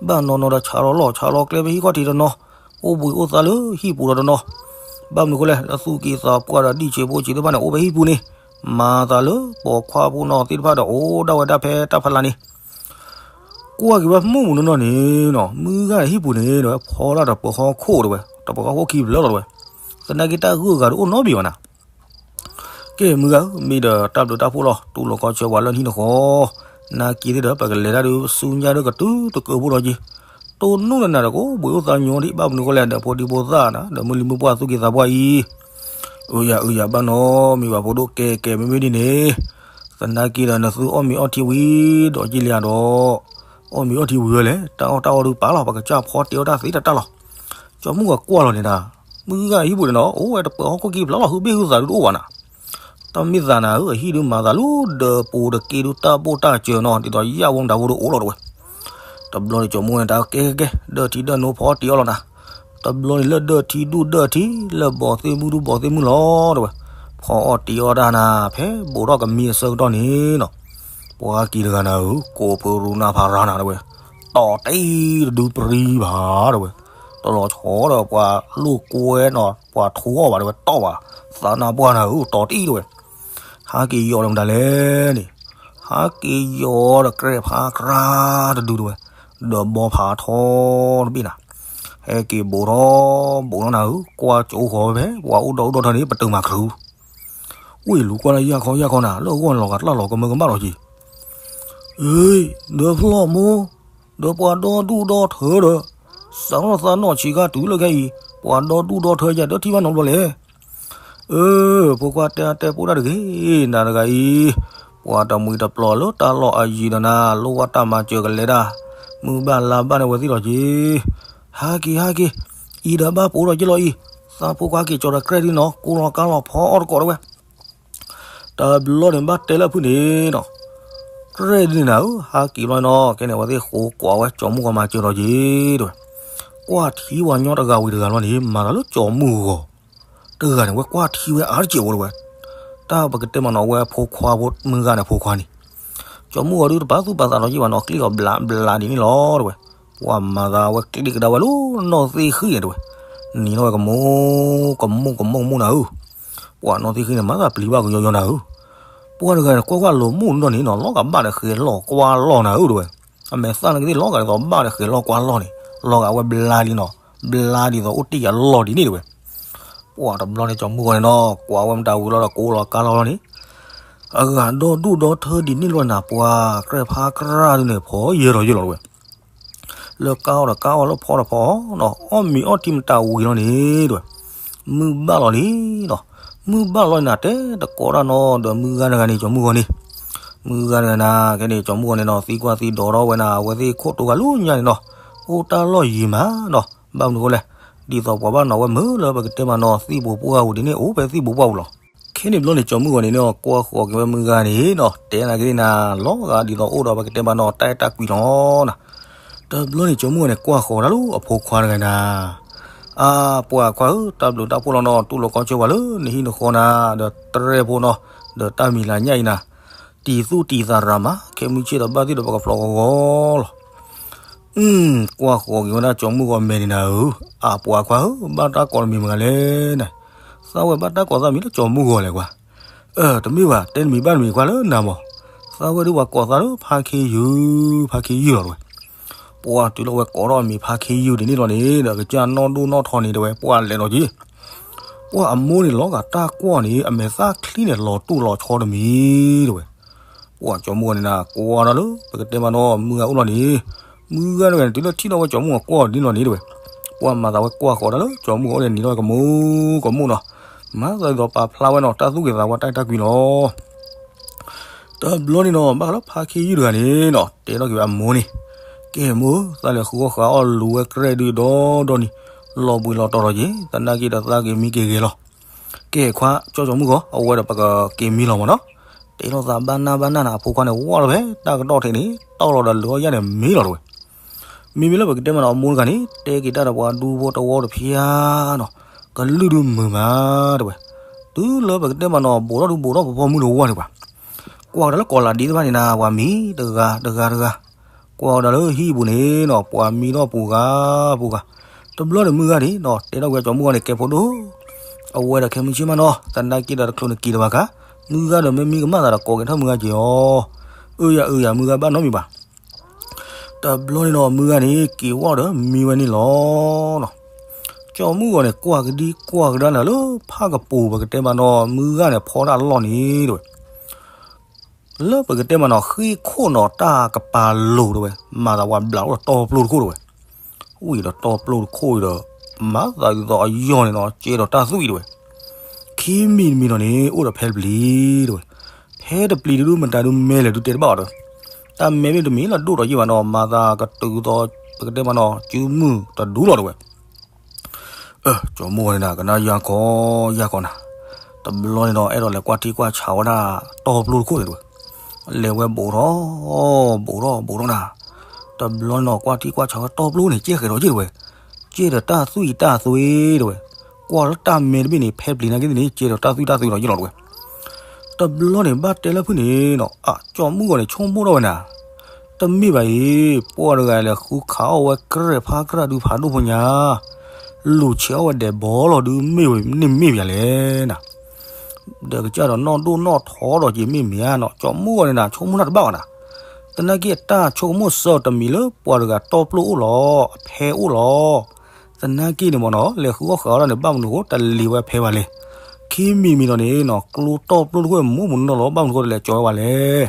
ဘၣ်နီၤနီၤဒီးဆးလီၤလီၢ်ဆးလီၤကျဲဖဲဟံၣ်ခီၣ်ထံးတနီၤ, အိၣ်ဘှံးအိၣ်သါလၢဟံၣ်ပူၤဒီးတနီၤ, ဘၣ်မနုၤဃိလဲၣ် လၢသူၣ်က့သးပှၢ်ဒီးဒံၣ်ဆံးဖိဆံးသ့ၣ်တဖၣ်န့ၣ် အိၣ်ဖဲဟံၣ်ပူၤန့ၣ်, မၤသးလၢပိာ်ခွါဖိနီၢ်သ့ၣ်တဖၣ်ဒီးအိၣ်ဒၣ်ဝဲဒၣ်ဖဲတၢ်ဖီလာ်န့ၣ်, ကွၢ်က့ၤဘၣ်မုၢ်မုၢ်နီၢ်နီၢ်န့ၣ်နီၤ မုၢ်ဂၤဟံၣ်ပူၤန့ၣ်ဒီး ဖီဒၣ်တပၢၤဟီၣ်ခိၣ်တဝဲ တပၢၤဟီၣ်ခိၣ်ခံဖျၢၣ်လီၤတဝဲ, သနာ်က့တၢ်ဂုၤဂၤတအိၣ်နီတဘ့ၣ်ဘၣ်နၤ ကဲမုၢ်ဂၤဧၢ မ့ၢ်ဒီးတၢ်ဘျုးတၢ်ဖှိၣ်လီၤ တူၢ်လိာ်ခီဆၢပှၤလၢနဟံၣ်နဃီ, နာ်က့သ့ၣ်ဒီး ပကလဲၤတၢ်ဒုးဆူညါဒီးကတုၤတကၢၢ်ဖိဒီးက့ၤ, တိၢ်နီၣ်လၢနၤဒီးကအိၣ်ဘှံးအိၣ်သါညီဒံး ဘၣ်မနုၤဃိလဲၣ်ဒီးဖိဒံဖိသၣ်နၤ ဒီးမုၢ်လံၤမုၢ်ပှၢ်သူၣ်က့သးပှၢ်အံၤ, အၢယၤအၢယၤဘၣ်နီၤ မ့ၢ်ဘၣ်ဖိဒိၣ်ကဲကဲမ့မ့ၢ်ဒ်န့ၣ်, သနာ်က့ဒီးနသုအီၣ်မ့ၤအီထံဝံၤဒီးက့ၤလံဧါဒီး, အီၣ်မ့ၤအီထံဝံၤဝဲလဲၣ် တၢ်အီၣ်တၢ်အီဒုးပာ်လီၤ ပကစၢ်ဖီတဲအီၣ်တၢ်သ့တၢ်တၢ်လီၤ. ကၠီမုၢ်ဂၤကွၢ်လီၤန့ၣ်ဒၣ်, မုၢ်ဂၤဟံၣ်ပူၤန့ၣ်နီၤ အိၣ်ဝဲတပၢၤဟီၣ်ခိၣ်ခံဖျၢၣ်လီၤ ဟုးဘ့ၣ်ဟုးသးဒုးတအိၣ်ဘၣ်နၤ, တၢ်မ့ၢ်သးနၤဧၢ အဟံၣ်ဒုးမၤသးလၢဒီးပူၤတက့ၢ်ဒုး တၢ်ဘိၣ်တၢ်စၢၤနီၤ ဒ်သိးယၣ်ဝဲမတၤဖိဒုးအိၣ်လီၤတဝဲ, တဘျီန့ၣ်ကၠီမုၢ်ဂၤန့ၣ် တၢ်ကဲကဲကဲ ဒၢထံဒၢနိဖီတဲအီၣ်လီၤနၤ, ပ တဘျီန့ၣ်လၢဒၢၣ်ထံဒူၣ်ဒၢၣ်ထံ လၢဘီၣ်သ့ၣ်မုၢ်ဒူၣ်ဘီၣ်သ့ၣ်မုၢ်လီၤ တဲဝဲ. ဖီအီၣ်တံၤအီၣ်တၢ်နၤ ဖဲဘိးထီၣ်ကမံအဆၢကတီၢ်န့ၣ်နီၤ, ပှၤဟဲက့ၤတဂၤနၤဧၢ, ကိးဖုရူနၢ်ဖးရၤနၤ တဲဝဲ, တီၢ်တံၢ်တဒုပြံဘၣ် တဲဝဲ, တလီၤဆီဒီးပှၤလိာ်ကွဲနီၤ ပှၤထိအီၣ်ဘၣ် တဲဝဲ, တီၢ်ဘၣ် သးနါပှၢ်နၤဧၢ, တီၢ်တံၢ် တဲဝဲ. ဟးက့ၤယီၤဒီးမတၤလဲၣ်န့ၣ်, ဟးက့ၤယီၤဒီးကြဲၣ်ဖးကြၢ်တဒု တဲဝဲ, ဒီးဘီဖးထီတဘ့ၣ်နၤ, ဟဲက့ၤဘိးထီၣ်ဘိးထီၣ်နၤဧၢ, ကွၢ်ကၠိဃီၤဖဲ ပှၤအိၣ်ဒီးအိၣ်ဒီးထၢန့ၣ် ပတုာ်မၤချုး, ဝ့ၢ်လူၤကွၢ်လၢယၢ်ခီယၢ်ခီနၤ လၢအဂီၢ်န့ၣ်လီၤဂာ်တၢ်လီၤကမၢကမၣ်လီၤက့ၤ, အ့, ဒီးဖျီၣ်မိၢ်, ဒီးပှၤဒီဒူၣ်ဒီထၢဒီး, စးထီၣ်သးနီၣ်ဆံးခါတုၤလၢခဲအံၤ, ပှၤဒီဒူၣ်ဒီထၢယၤဒီးထံၣ်ဘၣ်နီတဘျီလဲၣ်. အၢ, ဖိခွါတဲအါတဲပိာ်တၢ်တဂ့ၤ, နၤတဂၤအံၤ, ပှၤတမှံၤတပျီၤလၢတၢ်လီၢ်အယံၤဒီးနၤ လိၣ်ဘၣ်တၢ်မၤစၢၤကလဲၤတၢ်, မုၢ်ဘၣ်လါဘၣ်န့ၣ်ဝဲသ့ၣ်လီၤက့ၤ, ဟးက့ၤ ဟးက့ၤ, အံၤဒီးဘၣ်ပိာ်ထီၣ်က့ၤလီၤအံၤ, သးဖိခွါက့ၤကၠီၤဒီးကြဲၣ်ဒ်နီၤ ကိးလီၤကါလီၤဖီအီၣ်တကိး တဲဝဲ. တဘျီန့ၣ်ဘၣ်တဲလၢအဖုၣ်န့ၣ်နီၤ, ကြဲၣ်ဒ်န့ၣ်နၤဧၢ, ဟးက့ၤလီၤနီၤ ခဲန့ၣ် အဝဲသ့ၣ်ဃိကွၢ်ဝဲကၠီၤမုၢ်ဂီၤမၤစၢၤဒီးက့ၤ တဲဝဲ. ကွၢ်ထံပှၤညီတဂၤဝံၤတဂၤလီၤန့ၣ် မၤသးလၢကၠီၤမုၢ်ဂီၤ တဂၤန့ၣ် ဝဲကွၢ်ထံဝဲအါတစဲးဖိ တဲဝဲ, တၢ်ပကတဲမးနီၤ အဝဲအဖိခွါဖိမုၢ်ဂၤန့ၣ် အဖိခွါန့ၣ်, ကၠီၤမုၢ်ဂီၤဒုးတပာ်သူၣ်ပာ်သးဒီးယံာ်ဘၣ်နီၤ ကျ့ၣ်အီၤဘျးဘျးဒ်န့ၣ်လီၤ တဲဝဲ. ပှၤမၤသးဝဲကျ့ၣ်ကဒါဝဲလၢနီၢ်သ့ၣ်ဃံန့ၣ် တဲဝဲ, နံၤထီၣ်ဝဲကမူ ကမူ ကမူ ကမူနၤဧၢ, ပှၤနီၢ်သ့ၣ်ဃံန့ၣ် မၤသးပျံၤဘၣ်ကယီယီနၤဧၢ, ပှၤတဂၤန့ၣ် ကွၢ်ကွၢ်လိာ်မူၣ်နီၢ်န့ၣ်နီၤ လီၤဂာ်ဘၣ်ဒီးဃဲၤလီၢ်ကွၢ်လီၢ်နၤဧၢ တဲဝဲ, အမဲာ်သၣ်န့ၣ်ကသ့ၣ်လီၤဂာ်ဒ်သိးဘၣ်ဒီးဃဲၤလီၢ်ကွၢ်လီၢ်န့ၣ် လီၤဂာ်ဝဲဘျါလံနီၤ, ဘျါဒ်သိးအိၣ်တ့ၢ်ယၤလီၢ်ဒ်န့ၣ် တဲဝဲ. ပှၤတဘျီန့ၣ် ကၠီၤမုၢ်ဂီၤန့ၣ်နီၤ ကွၢ်ဝဲမတၤဝံၤလီၤဒီး ကိးလီၤကါလီၤလီၤန့ၣ်, အဂၤဒီဒူၣ်ဒီထၢဒ်န့ၣ်လီၤနၤ ပှၤကြဲၣ်ဖးကြၢ်ဒုးန့ၣ် ဖီယဲၢ်ဒီးယဲၢ်လီၤ တဲဝဲ. လၢကါအီၣ်ဒီးကါအီၣ် လၢဖီဒီးဖီအီၣ်နီၤ အီၣ်မ့ၤအီထံမတၤဝံၤလီၤန့ၣ် တဲဝဲ, မုၢ်ဘၣ်လီၤလံနီၤ, မုၢ်ဘၣ်လီၤနၤ တဲတကိးတၢ်နီၤ ဒီးမုၢ်ဂၤတဂၤန့ၣ် ကၠီၤမုၢ်ဂီၤန့ၣ်, မုၢ်ဂၤတဂၤနၤ ခဲန့ၣ် ကၠီၤမုၢ်ဂီၤန့ၣ်နီၤ သံကွၢ်သံဒိးထီၣ်ဝဲနၤ အဝဲသ့ၣ်ခိၣ်တိၤဂၤလၢညါန့ၣ်နီၤ, အိၣ်တၢ်လီၢ်ယံၤမးနီၤ, ဘၣ်မနုၤအဃိလဲၣ်, ဒ်သိးပှၤဘၣ်နီၤဝဲမုာ်လၢပကတဲမးနီၤ သံၣ်ဘိးပှၢ်ပူၤဒ်န့ၣ် အိၣ်ဖဲသံၣ်ဘိးပှၢ်ပူၤလီၤ. ခဲန့ၣ်ဘျီန့ၣ် ကၠီၤမုၢ်ဂီၤန့ၣ်နီၤ ကွၢ်ဃီၤက့ၤဝဲမုၢ်ဂၤန့ၣ်နီၤ တဲနၤက့ၤနၤ လီၤဂာ်ဒ်သိးအိၣ်ဒီးပကတဲမးနီၤ တၢ်အဲၣ်တၢ်ကွံလီၤနၤ. တဘျီန့ၣ် ကၠီၤမုၢ်ဂီၤန့ၣ် ကွၢ်ဃီၤတၢ်လၢအဖိခွါတဂၤနၤ, အါ ပှၤခွါဧၢ, တၢ်ဘျုးတၢ်ဖှိၣ်လီၤနီၤ တူၢ်လိာ်ခီဆၢပှၤလၢနဟံၣ်နဃီနၤ, ဒီးတရဲၣ်ဖိနီၤ, ဒီးတၢ်မံၤလၤညၣ်အံၤနၤ, တံၤသူၣ်တံၤသးရၤမး ခဲမုၢ်ဆ့ၣ်ဒီးဘၣ်သ့ၣ်ဒီးပကဖျီဂီၤဂီၤလီၤ. ကွၢ်ဃီၤက့ၤဝဲဒၣ်ကၠီၤမုၢ်ဂီၤမဲာ်န့ၣ်နၤဧၢ, အါ ပှၤခွါဧၢ, ဘၣ်တၢ်ကိးတမံၤမတၤလဲၣ်နၤ, သးဝဲဘၣ်တၢ်ကိးသးမံၤလၢကၠီၤမုၢ်ဂီၤလဲၣ်ကွၢ်. အၢ တမ့ၢ်ဘၣ်, တဲတမံၤဘၣ်တမံၤခွါလၢနၤမး, သးဝဲဒုးပှၤကိးသးလၢဖါခ့ယုၢ်, ဖါခ့ယုၢ်လီၤ တဲဝဲ. ပှၤတုၤလၢဝဲကိးထီၣ်အမံၤဖါခ့ယုၢ်ဒ်န့ၣ်လီၤန့ၣ် ဒီးကစၢ်နီၢ်ဒိၣ်နီၢ်ထီန့ၣ် တဲဝဲ ပှၤလဲၤလီၤက့ၤ. ပှၤအမိၢ်န့ၣ်လီၤဂာ်တၢ်ကွၢ်န့ၣ် အမဲာ်သၣ်ချံန့ၣ် လီၤတူၢ်လီၤဆီတမံၤ တဲဝဲ. ပှၤကၠီၤမုၢ်ဂီၤန့ၣ်နၤ ကွၢ်တၢ်လၢ ပကတဲမးနီၤ မုၢ်ဂၤအိၣ်လီၤန့ၣ်, မုၢ်ဂၤတဂၤန့ၣ် တုၤလၢထံၣ်ထီၣ်ဝဲကၠီၤမုၢ်ဂီၤကွၢ်ဒ်န့ၣ်လီၤန့ၣ် တဲဝဲ. ပှၤမၤသးဝဲကွၢ်ဃီၤတၢ်လၢကၠီၤမုၢ်ဂီၤအိၣ်န့ၣ် နံၤထီၣ်ဝဲကမူကမူနီၤ, မၤသးဒ်သိးပာ်ဖျါဝဲနီၤ တၢ်သူၣ်က့ၤသးဝါတၢ်အဲၣ်တၢ်ကွံလီၤ. တဘျီန့ၣ်နီၤ ဘၣ်ဃးလၢဖါခ့ယုၢ်တဂၤန့ၣ်နီၤ တဲထီၣ်က့ၤဝဲအမိၢ်န့ၣ်, ကဲမိၢ်ဧၢ, သးလဲၤဃုအီၣ်ဃုအီၣ်လူၤဝဲကြဲၣ်ဒုးဒီဒီနံၤ, လီၤဘှံးလီၤတီၤလီၤက့ၤ, သနာ်က့ဒီးသးက့ၤမံက့ၤဂ့ၤလီၤ. ကဲခွါ ကၠီကၠီၤမုၢ်ဂီၤ အဝဲဒီးပကက့ၤမံလီၤမးနီၤ. တဲထီၣ်သးဘၣ်နၢ်ဘၣ်နၢ်နၤ အဖိခွါန့ၣ် ဝီၢ်လီၤဖဲတၢ်ကတီၢ်ထံးန့ၣ် တီၢ်လီၤဒီးလၢအီၣ်ယၣ်န့ၣ်မံလီၤတဲဝဲ. မ့မ့ၢ်လၢပကတဲမးနီၤ အမိၢ်တဂၤန့ၣ် တဲက့ၤတၢ်ဒီးပှၤဒူဖိတဝီတဖၠါနီၤ, ကလုၢ်ဒုးမုာ်မးတဲဝဲ. တုၤလၢပကတဲမးနီၤ ဘိးထီၣ်ဒုးဘိးထီၣ်ပဖီမုၢ်တဝီန့ၣ်ပှၤ ကွၢ်ကဒီးလၢကီးလးဒ့တဖၣ်န့ၣ်နၤ ပှၤမံတဂၤတဂၤတဂၤ, ကွၢ်ကဒီးလၢဟံၣ်ပူၤန့ၣ်နီၤ ပှၤမံထီၣ်ပူၤဂၤပူၤဂၤ. တဘျီန့ၣ်မုၢ်ဂၤန့ၣ်နီၤ တဲထီၣ်ဝဲကၠီၤမုၢ်ဂီၤန့ၣ် ကဲဖိဒိၣ်, အဝဲဒီးခဲမုၢ်ဆ့ၣ်မးနီၤ သနာ်က့ဒီးတချုးနက့ၤတဘၣ်ခါ, မုၢ်ဂၤဒီးမ့ၢ်မံကမၣ်သးဒီးကိးက့ၤထီၣ်မုၢ်ဂၤက့ၤအီၤ. အၢယၤအၢယၤ မုၢ်ဂၤဘၣ်နီတမံၤဘၣ်. တဘျီန့ၣ်နီၤ မုၢ်ဂၤန့ၣ် က့ၤဝီၢ်ဒီးမံဝဲန့ၣ်လီၤနီၤ. ကၠီၤမုၢ်ဂီၤန့ၣ် ကွၢ်ကဒံကွၢ်ကဒါနၤလၢဖးကပူၤ ပကတဲမးနီၤ မုၢ်ဂၤန့ၣ် ဖီဒၣ်လီၢ်န့ၣ်တဲဝဲ လၢပကတဲမးနီၤ ဃ့ၢ်ခိၣ်နီၤ တၢ်ကပၤလိၤတဲဝဲ, မၤသးပှၤဘျးအိၣ်ဒီးတီပျိတခိၣ်တဲဝဲ. ဝံၤဒီးတီပျိတခိၣ်အံၤဒီး မၤသးဒ်သိးအယီၢ်န့ၣ်နီၤ ကဲဒီးတၢ်သွံၣ်တဲဝဲ. ခံမံၤတမံၤနီၤန့ၣ် အိၣ်ဒီးဖဲတပျံၤတဲဝဲ. ဖဲတပျံၤတဒုမတၤဒုမဲလဲၣ်ဒုတဲတဘၣ်အီၤဒီး, တၢ်မဲမ့ၢ်တမံၤလၢဒိၣ်ဒီးယံာ်ဘၣ်နီၤ မၤသးကတုၤသိး ပကတဲမးနီၤ စုမုၢ်တဒူလီၤတဲဝဲ. အၢ ကၠီၤမုၢ်ဂီၤန့ၣ်နၤ ကနၣ်ယၢ်ခီယၢ်ခီနၤ, တဘျီန့ၣ်နီၤ အဲၣ်ဒိးလဲၤကွၢ်ထံကွၢ်ဆးဝဲဒၣ် တီပျိတခိၣ်န့ၣ်တဲဝဲ. လဲၤဝဲဘူးထီၣ် ဘူးထီၣ် ဘူးထီၣ်နၤ, တဘျီန့ၣ်နီၤ ကွၢ်ထံကွၢ်ဆးဝဲတီပျိန့ၣ် ကဲဃဲးဒီးယ့ၢ်တဲဝဲ. ကဲဒီးတၢ်သွံၣ်တၢ်သွဲတဝဲ, ကွၢ်လၢတၢ်မဲတဘ့ၣ်န့ၣ် ဖဲပျံၤနာ်က့သ့ၣ်န့ၣ် ကဲဒီးတၢ်သွံၣ်တၢ်သွဲလီၤယ့ၣ်လီၤတဝဲ. တဘျီန့ၣ် ဘၣ်တဲလၢဖုၣ်န့ၣ်နီၤ, အ ကၠီမုၢ်ဂီၤန့ၣ် ဆိကမိၣ်ထီၣ်ဝဲနၤ, တမ့ၢ်ဘၣ်အံၤ, ပှၤတဂၤလဲၤဃုခးအီၣ်ဝဲကြဲၢ်ဖးကြၢ်ဒုးဖးဒိၣ်ဖိညါ, လူၤဆဲးအီၣ်ဝဲဒဲးဘီလီၤဒုးမ့ၢ်ဝဲန့ၣ်မ့ၢ်ပယၤလဲၣ်နၤ. ဒီးကစၢ်ဒီးနီၢ်ဒိၣ်နီၢ်ထီဒီးက့ၤမ့ၢ်မ့ၢ်ဧါနီၤ, ကၠီမုၢ်ဂီၤန့ၣ်နၤ ဆိကမိၣ်တၢ်တဘၣ်ဘၣ်နၤ. သနာ်က့အတၢ်ဆိကမိၣ်စၢၤတမံၤလၢပှၤတဂၤတီၢ်ပျိၢ်အိၣ်လီၤ, အဖဲအိၣ်လီၤ. သနာ်က့န့ၣ်မ့ၢ်နီၤ လဲၤဃုအီၣ်ဃုအီတၢ်န့ၣ် ဘၣ်မနုၤဃိတလဲၤဝဲဖဲဘၣ်လဲၣ်. ခံမံၤမံၤဒီးန့ၣ်နီၤ ကျိတီၢ်ပျိၢ်တခိၣ်မူမူနီၢ်လီၤ ဘၣ်မနုၤဃိတလဲၤကၠီဝဲဘၣ်လဲၣ်.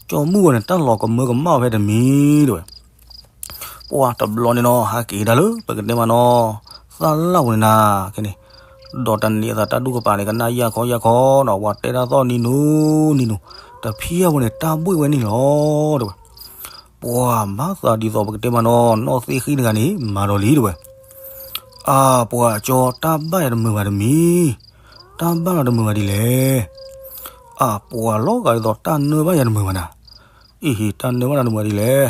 ကၠီမုၢ်ဂီၤန့ၣ် တၢ်လီၤကမၢကမၣ်ဖဲတမံၤတဝဲ. ပှၤတဘျီန့ၣ်နီၤ ဟးက့ၤဒၣ်လၢ ပကတဲမးနီၤ သၣ်လၣ်ပူၤန့ၣ်နၤ, ခဲန့ၣ် ဒီးတၢ်န့ၣ်အသးတၢ်ဒူၣ်ကပၤန့ၣ် ကနၣ်ယၢ်ခီယၢ်ခီနီၤ ပှၤတဲတၢ်သီၣ်နံၤနူၤနံၤနူၤ, တဖံးအပူၤန့ၣ် တၢ်ဘှ့ၣ်ဝဲန့ၣ်လီၤတဝဲ. ပှၤမၤသးဒ်သိးပကတဲမးနီၤ နီၢ်သ့ၣ်ဃံၣ်တဂၤန့ၣ် မၤဒီးလံတဝဲ. အၢ ပှၤကၠီ တၢ်ဘၣ်ယၤတမုာ်ဘၣ်တမံၤ, တၢ်ဘၣ်လီၤတမုာ်ဘၣ်ဒ်လဲၣ်. အၢ ပှၤလီၤဂာ်ဒ်သိးတၢ်နၢဘၣ်ယၤတမုာ်ဘၣ်နၤ. အ့ဟ့ တၢ်နၢဘၣ်ယၤတမုာ်ဘၣ်ဒ်လဲၣ်.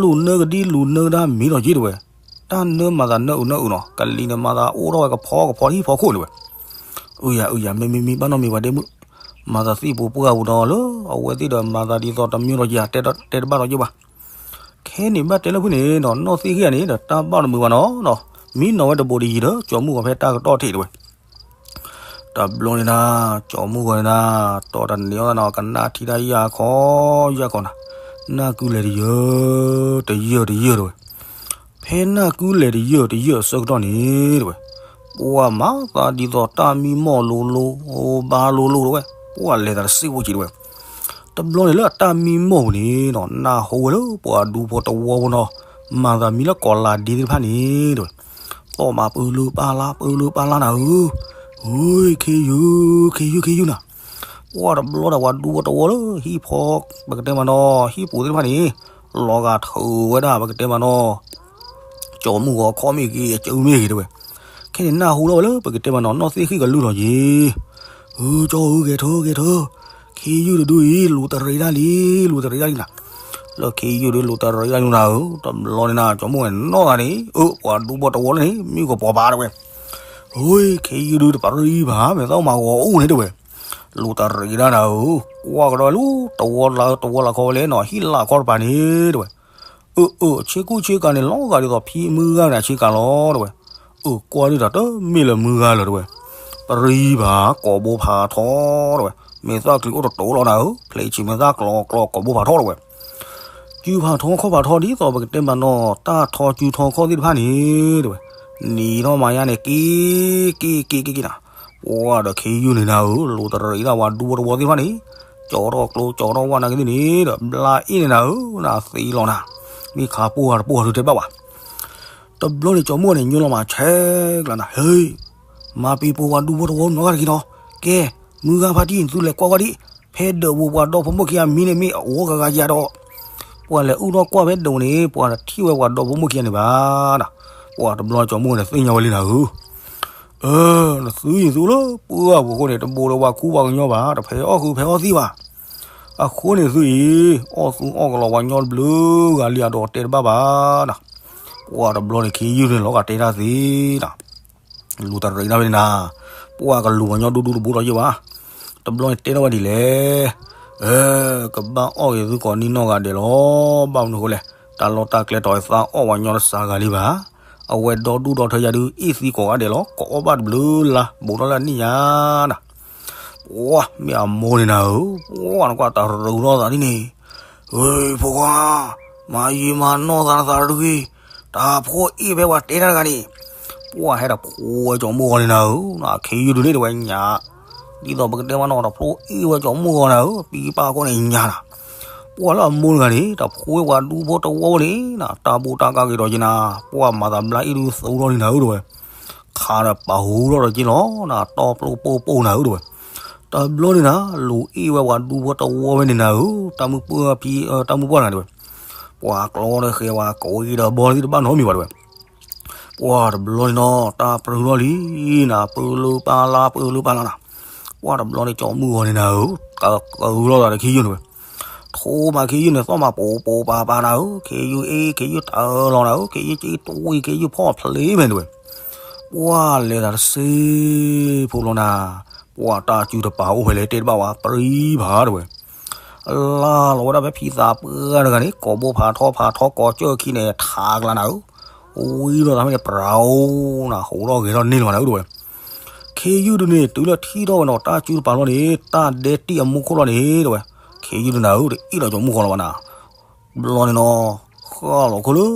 လူၤနၢကဒံလူၤနၢကဒါမံၤဒီးက့တဝဲ. တၢ်နၢမၤသးနၢအုးနၢအုးနီၤ ကလံၤန့ၣ်မၤသးအိၣ်ထီၣ်ဝဲကဖီကဖီဟံၣ်ဖီခိၣ်တဝဲ. အုးယၤအုးယၤ မ့မ့မ့ ဘၣ်နီတမံၤဘၣ်ဒ့မုၣ်, မၤသးသံၣ်ပူၤပှၢ်ပူၤဒီးလၢ အဝဲသ့ၣ်ဒီးမၤသးဒ်သိးတမံၤဒီးယၤ တဲတဘၣ်ဒီးယ့ၢ်ဘၣ်. ခဲန့ၣ်ဘၣ်တဲလၢဖုၣ်န့ၣ်နီၤ နီၢ်သ့ၣ်ဃံၣ်ဂၤန့ၣ်ဒီး တၢ်ဘၣ်တမုာ်ဘၣ်နီၤနီၤ, မံနီၤဝဲတဘိးတယံၤဒီး ကၠီမုၢ်ဂီၤဖဲတၢ်ကတီၢ်ထံးတဝဲ. တဘျီန့ၣ်နၤ ကၠီမုၢ်ဂီၤန့ၣ်နၤ တီၢ်တန့ၢ်အီၣ်သးနီၤ ကနၣ်ထံတၢ်ယၢ်ခီယၢ်ခီနၤ, နၢ်ကုလဲၤတယၢၢ် တယၢၢ်တယၢၢ်တဝဲ. ဖဲနၢ်ကုလဲၤတယၢၢ်တယၢၢ်အဆၢကတီၢ်န့ၣ်တဝဲ, ပှၤမၤသးဒ်သိးတၢ်မံမီၢ်လိၤလိၤ ဘါလိၤလိၤတဝဲ, ပှၤလဲၤသးတစ့ဖိက့တဝဲ. တဘျီန့ၣ်လၢအတၢ်မံမီၢ်ပူၤန့ၣ်နီၤ နၢ်ဟူဝဲလၢပှၤဒူဖိတဝီဖိနီၤ, မၤသးမံလၢကီးလးဒ့သ့ၣ်တဖၣ်န့ၣ်တဝဲ, သီၣ်မးပၢလၢပၢလါ ပၢလၢပၢလါနၤဧၢ, ဧၢ ခ့ယုၢ် ခ့ယုၢ် ခ့ယုၢ်နၤ. ပှၤတဘျီဒီးပှၤဒူဖိတဝီလၢဟံၣ်ဖီ ပကတဲမးနီၤ ဟံၣ်ပူၤသ့ၣ်တဖၣ်န့ၣ် လီၤဂာ်ထုးဝဲဒၣ် ပကတဲမးနီၤ ကၠီမုၢ်ဂီၤခီၣ်မ့ၢ်ဂ့ၤ အစုမ့ၢ်ဂ့ၤတဝဲ. ခဲန့ၣ်နၢ်ဟူထီၣ်ဝဲလၢ ပကတဲမးနီၤ နီၢ်သ့ၣ်ဃံၣ်ကလုၢ်လီၤက့ၤ, ဧၢ ကၠီဧၢ ဂဲၤထၢ ဂဲၤထၢ, ခ့ယုၢ်တဒုအံၤ လူၤတရံးဒၣ်လံ လူၤတရံးဒၣ်လံနၤ. လၢခ့ယုၢ်ဒုလူၤတရံးဒၣ်လံနၤဧၢ, တဘျီန့ၣ်နၤ ကၠီမုၢ်ဂီၤန့ၣ်နီၢ်ဂၤန့ၣ် အၢ ပှၤဒူဖိတဝီလၢန့ၣ် မ့ၢ်ကပီၤဘၣ်တဝဲ. ဧၢ ခ့ယုၢ်ဒုတပရံးဘၣ် မ့ၢ်သးမၤဂီၤအိၣ်န့ၣ်တဝဲ. လူၤတရံးဒၣ်နၤဧၢ, ကွၢ်ကဒီးလၢ တဝီလၢတဝီလၢခီဝဲလဲၣ်နီၤ ဟံၣ်လၢခီတပၤန့ၣ်တဝဲ. အၢ အၢ ဆ့ကူဆ့ကၤန့ၣ် လီၤဂာ်ဒ်သိးဖံမုၢ်ဂၤန့ၣ်ဆ့ကၤလီၤတဝဲ. အၢ ကွၢ်ဒုဒီးတမ့ၢ်လၢမုၢ်ဂၤလၢၤတဝဲ. ပရံးဘၣ်ကိာ်ဘိဖးထီတဝဲ. မ့ၢ်သၣ်ကျံၤအိၣ်တတိၤလီၤနၤဧၢ, ဖျဲးဆံးမ့ၢ်သၣ်ကျီကျီကိာ်ဘိဖးထီတဝဲ. စုဖးထီခီၣ်ဖးထီဒ်သိးပကတဲမးနီၤ တၢ်ထီစုထီခီၣ်သ့ၣ်တဖၣ်န့ၣ်တဝဲ. နံၤထီၣ်မၤယါန့ၣ် က့ၤ က့ၤ က့ၤ က့ၤ က့ၤနၤ. ပှၤဒီးခ့ယုၢ်န့ၣ်နၤဧၢ, လူၤတရံးဒၣ်ပှၤဒူဖိတဝီသ့ၣ်တဖၣ်န့ၣ် ကၠီထီၣ်ကျိ ကၠီထီၣ်ဝၣ်နာ်က့သ့ၣ်န့ၣ်ဒီး ဘျါအ့ၣ်န့ၣ်နၤဧၢ, နသံလီၤနၤ, မ့ၢ်ခးပိၢ်ဂၤတပိၢ်ဂၤဒုတဲဘၣ်ဘၣ်. တဘျီန့ၣ် ကၠီမုၢ်ဂီၤန့ၣ် ညိလီၤမးဆဲးကျၢနၤ, ဟဲ, မၤပံၤပိာ်ပှၤဒူဖိတဝီနီတဂၤတဂ့ၤနီၤ, ကဲ, မုၢ်ဂၤဖါတံၢ် သုလဲၤကွၢ်ကွၢ်ဒံး, ဖဲဒၢးပူၤပှၤဒီဖိမိၢ်ခံဂၤမံန့ၣ်မ့ၢ်အဝီဂၤဂၤယၤဒီး, ပှၤလဲၤအုၣ်ထီၣ်ကွၢ်ဖဲဒၢးပူၤန့ၣ် ပှၤတထံၣ်ဝဲပှၤဒီဖိမိၢ်ခံဂၤန့ၣ်ဘၣ်နၤ, ပှၤတဘျီကၠီမုၢ်ဂီၤန့ၣ် သ့ၣ်ညါဝဲလံနၤဧၢ. အၢ, နသုအံၤသုလၢပှၢ်ပူၤအဃိန့ၣ် တဘိးဒီးပှၤခူပှၤကညီဘၣ်, တဖဲအီၣ်ဃုာ်ဖဲအီၣ်သံဘၣ်. အဃိန့ၣ်သုအံၤ အီၣ်သူအီၣ်ကလီၤပှၤကညီတဘျုးဂၤလံအဒီးတဲတဘၣ်ဘၣ်နၤ. ပှၤတဘျီန့ၣ်ခ့ယုၢ်န့ၣ်လီၤဂာ်တဲတၢ်သ့နၤ, လူၤတရံးဒၣ်ဝဲန့ၣ်နၤ, ပှၤကလူၤပှၤကညီဒူဒူတဘိဒီးယ့ၢ်ဘၣ်. တဘျီန့ၣ်တဲထီၣ်ဝဲဒ်လဲၣ်. အၢ, ကဘၣ်အီၣ်က့ၤသုကိးနံၣ်နီၢ်ဂၤဒဲးလီၤ, ဘၣ်မနုၤဃိလဲၣ်, တၢ်လီၢ်တၢ်ကျဲတီၤသးအီၣ်ပှၤကညီတစှၤဂၤလံဘၣ်. အဝဲဒီဒူၣ်ဒီထၢယၤဒုး အ့ၣ်သံကိးဂၤဒဲးလီၤ, ကအီၣ်ဘၣ်တဘျုးလါ ဘူးထီၣ်လၢအနံၣ်ညါနၤ. ပှၤမ့ၢ်အမိၢ်န့ၣ်နၤဧၢ, ပှၤနကွၢ်တရူးထီၣ်သးဒ်န့ၣ်, ဧၢ, ဖိခွါ, မၤယံာ်မၤနီၢ်သးနသးတဂ့ၤ, တၢ်ဖိအ့ၣ်ဖဲပှၤတဲတၢ်တဂၤန့ၣ်, ပှၤဟဲဒီးဖိဝဲကၠီမုၢ်ဂီၤန့ၣ်နၤဧၢ, ခ့ယုၢ်ဒုးန့ၣ်တဝဲညါ, ဒ်သိးပကတဲမးနီၤ တၢ်ဖိအ့ၣ်ဝဲကၠီမုၢ်ဂီၤနၤဧၢ, ပံပၢ်ခိၣ်န့ၣ်ညါနၤ. ပှၤလၢအမိၢ်တဂၤန့ၣ် တၢ်ဖိဝဲပှၤဒူဖိတဝီဝဲန့ၣ်နၤ, တၢ်ဘူၣ်တၢ်ကါက့ၤဒီးက့ၤနၤ, ပှၤမၤသးဘျါအ့ၣ်ဒုးသူထီၣ်န့ၣ်နၤဧၢတဝဲ. ခးဒီးပာ်ဟူထီၣ်ဒီးက့ၤလီၤနၤ, တီပျိၢ်ပိၢ်ပိၢ်နၤဧၢတဝဲ. တဘျီန့ၣ်နၤ လူၤအ့ၣ်ဝဲပှၤဒူဖိတဝီဝဲန့ၣ်နၤဧၢ, တၢ်မုၢ်ပှၢ်ဖံ, တၢ်မုၢ်ပှၢ်တဂၤန့ၣ်တဝဲ. ပှၤကျီဒီးဃဲၤဝဲ ကိးဝဲဒီးဘီသ့ၣ်တဘၣ်နီတမံၤဘၣ်တဝဲ. ပှၤတဘျီန့ၣ်နီၤ တၢ်ပရူၤထီၣ်လံနၤ, ပၢလၢပၢ်လါ ပၢလၢပၢ်လါနၤ. ပှၤတဘျီန့ၣ် ကၠီမုၢ်ဂီၤန့ၣ်နၤဧၢ, ကရူၤထီၣ်သးဒီးခ့ယုၢ်န့ၣ်ဝဲ. ထိးမးခ့ယုၢ်န့ၣ် သီၣ်မးပိာ်ပိာ်ပၤပၤနၤဧၢ, ခ့ယုၢ်အ့ၣ် ခ့ယုၢ်တၢ်လီၤနၤဧၢ, ခ့ယုၢ်က့တွံၢ် ခ့ယုၢ်ဖီၣ်ဖျ့ဖဲန့ၣ်တဝဲ, ပှၢ်လဲၤသးတစ့ဖိလီၤနၤ, ပှၢ်တၢ်စုတပၤအိၣ်ဖဲလဲၣ်တဲတဘၣ်ဝဲ ပြံဖးတဝဲ လၢ်လီၤဝဲဒၣ်ဖဲဖံသးပှၢ်တဂၤန့ၣ် ကိာ်ဘိဖးထီဖးထီကိးကၠၢၢ်ခံန့ၣ် ထးကလးနၤဧၢ, ဝံၤဒီးသးမ့ၢ်န့ၣ် ပြၤအိၣ်နၤ ဟိးထီၣ်ဂဲၤထီၣ်န့ၢ်လီၤနၤဧၢတဝဲ, ခ့ယုၢ်ဒုန့ၣ် တုၤလၢထံၣ်ထီၣ်ဝဲနီၤ တၢ်စုတပၤလီၤန့ၣ် တၢ်ဒဲတံၢ်အမူခိၣ်လီၤန့ၣ်တဝဲ, ခ့ယုၢ်ဒုနၤဧၢ တအ့ၣ်လီၤကၠီမုၢ်ဃီလီၤဘၣ်နၤ ဘျီန့ၣ်နီၤ, ဃၣ်လီၤခိၣ်လၢ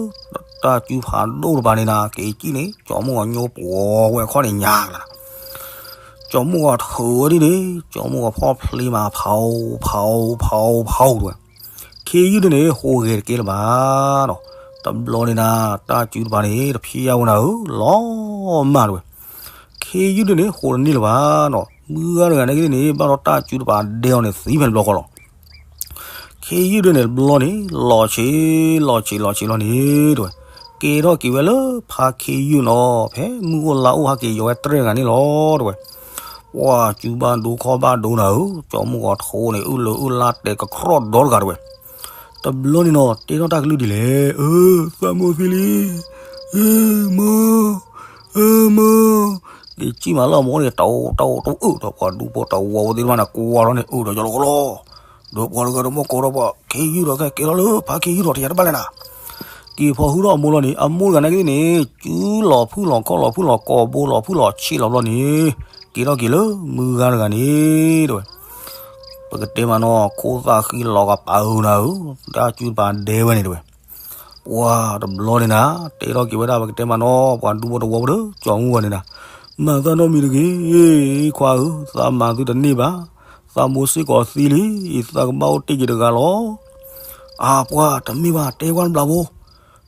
တၢ်စုဖးဒိၣ်တပၤန့ၣ်နၤ က့ၤကံၣ်န့ၣ် ကၠီမုၢ်ဂီၤညိပှီၤဝဲအခီၣ်န့ၣ်ညါကလး, ကၠီမုၢ်ဂီၤထုးဝဲဒ်န့ၣ် ကၠီမုၢ်ဂီၤဖီၣ်ဖျ့မး ဖးအိၣ် ဖးအိၣ် ဖးအိၣ် ဖးအိၣ်တဝဲ, ခ့ယုၢ်ဒုန့ၣ် ဟိးဂဲၤတကဲလၢၤဘၣ်နီၤ, တဘျီန့ၣ်နၤ တၢ်စုတပၤန့ၣ် တဖျါဝဲနၤဧၢ လီၤမၢ်တဝဲ, ခ့ယုၢ်ဒုန့ၣ် ဟိးတန့ၢ်လၢၤဘၣ်နီၤ, မုၢ်ဂၤတဂၤန့ၣ်က့န့ၣ် ဘၣ်ဒီးတၢ်စုတပၤဒဲအီၤန့ၣ် သံဖဲန့ၣ်ဘျီဃီလီၤ ခ့ယုၢ်ဒုန့ၣ်တဘျီန့ၣ် လီၤဆံး လီၤဆံး လီၤဆံးလီၤန့ၣ်တဝဲ, ကဲထီၣ်က့ၤဝဲလၢဖါခ့ယုၢ်နီၤ ဖဲမုၢ်အိၣ်လါအိၣ်ဟးက့ၤယီၤဝဲတြဲၣ်တဂၤန့ၣ်လီၤတဝဲ, ပှၢ်စုဘၣ်ဒိခီၣ်ဘၣ်ဒိနၤဧၢ, ကၠီမုၢ်ဂီၤထိးန့ၣ် အုၣ်လၢအုၣ်လါတဲာ်ကကြီဒီတဂၤတဝဲ, တဘျီန့ၣ်နီၤ တဲထီၣ်တၢ်ကလုၢ်ဒ်လဲၣ်, အၢ သးမိၢ်သံလံ, အၢ မိၢ် အၢ မိၢ်, က့ၤကံၣ်မးလၢအမိၢ်န့ၣ် တၢ်အိၣ်တၢ်အိၣ်တအိၣ်ဒီးပှၤဒူဖိတဝီဖိသ့ၣ်တဖၣ်န့ၣ် ကွၢ်ထီၣ်န့ၣ် အုၣ်ဒီးကၠီလီၤကလီ, ဒီးပှၤတဂၤဒီးမိၢ်ကိးဒီးပှၤခ့ယုၢ်ဒီး ကဲလီၤလၢဖါခ့ယုၢ်ဒီးတယၤတဘၣ်လဲၣ်နၤ, က့ၤဖီၣ်ဟုဒီးအမိၢ်လီၤန့ၣ် အမိၢ်တဂၤန့ၣ်က့န့ၣ် စုလီၤဖုၣ်လီၤခီၣ်လီၤဖုၣ်လီၤကိာ်ဘိလီၤဖုၣ်လီၤဆံးလီၤဘျီန့ၣ် က့ၤထီၣ်က့ၤလၢမုၢ်ဂၤတဂၤန့ၣ်တဝဲ ပကတဲမးနီၤ ခိၣ်သၣ်ဃံလီၤကပၤဧၢနၤဧၢ, တၢ်စုတပၤဒဲဝဲန့ၣ်တဝဲ, ပှၢ်တဘျီန့ၣ်နၤ တဲထီၣ်က့ၤဝဲဒၣ် ပကတဲမးနီၤ ပှၤဒူဖိတဝီဖိဒီး ကၠီမုၢ်ဂီၤန့ၣ်နၤ, မၤသးနီတမံၤတဂ့ၤ, ခွါဧၢ, သးမၤသုတန့ၢ်ဘၣ်, သးမိၢ်စ့ၢ်ကီးသံလံ, သးကဘၣ်အိၣ်တ့ၢ်က့ၤတဂၤလီၤ, အါ ပှၢ်တမ့ၢ်ဘၣ် တဲကွၢ်တဘျီဖိ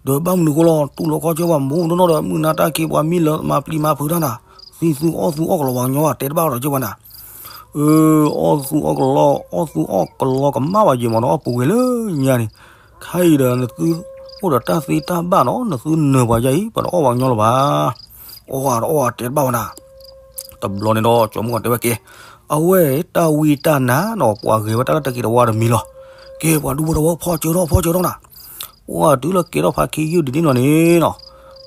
ဒီးဘၣ်မနုၤဃိလီၤ တူၢ်လိာ်ခီၣ်ဆၢပှၤမူးတနီၣ်ဒီး မုၢ်နၤတၢ်က့ၤပှၤမံလၢမၤပျံၤမၤဖုးတၢ်နၤ, သံသူအီၣ်သူအီၣ်ကလီၤပှၤကညီဘၣ် တဲတဘၣ်ဒီးကၢပှၤနၤ, အၢ အီၣ်သူအီၣ်ကလီ အီၣ်သူအီၣ်ကလီကမၣ်ဘၣ်ယဲၢ်မးနီၤ အီၣ်ပူၤကွံာ်လၢညါန့ၣ်, ခဲအံၤဒီးနသုအိၣ်ဒီးတၢ်သ့တၢ်ဘၣ်နီၤ နသုနၢၤပှၤယါအံၤ ပှၤတအီၣ်ပှၤကညီလၢၤဘၣ်, အီၣ်တအီၣ်တဲတဘၣ်ဝဲနၤ တဘျီန့ၣ်ဒီး ကၠီမုၢ်ဂီၤတဲဝဲက့ၤ, အဝဲတၢ်ဝံတၢ်နါနီၤ ပှၤဂဲၤဝဲတၢ်လၢတၢ်က့ၤတဝါတမံၤလီၤ. ကဲ ပှၤဒူဖိတဝီဖီၣ်စၢၤထီၣ်ဖီၣ်စၢၤထီၣ်နၤ, ပှၢ်တုၤလၢကဲထီၣ်ဖါခ့ယုၢ်ဒ်န့ၣ်လီၤန့ၣ်နီၤ,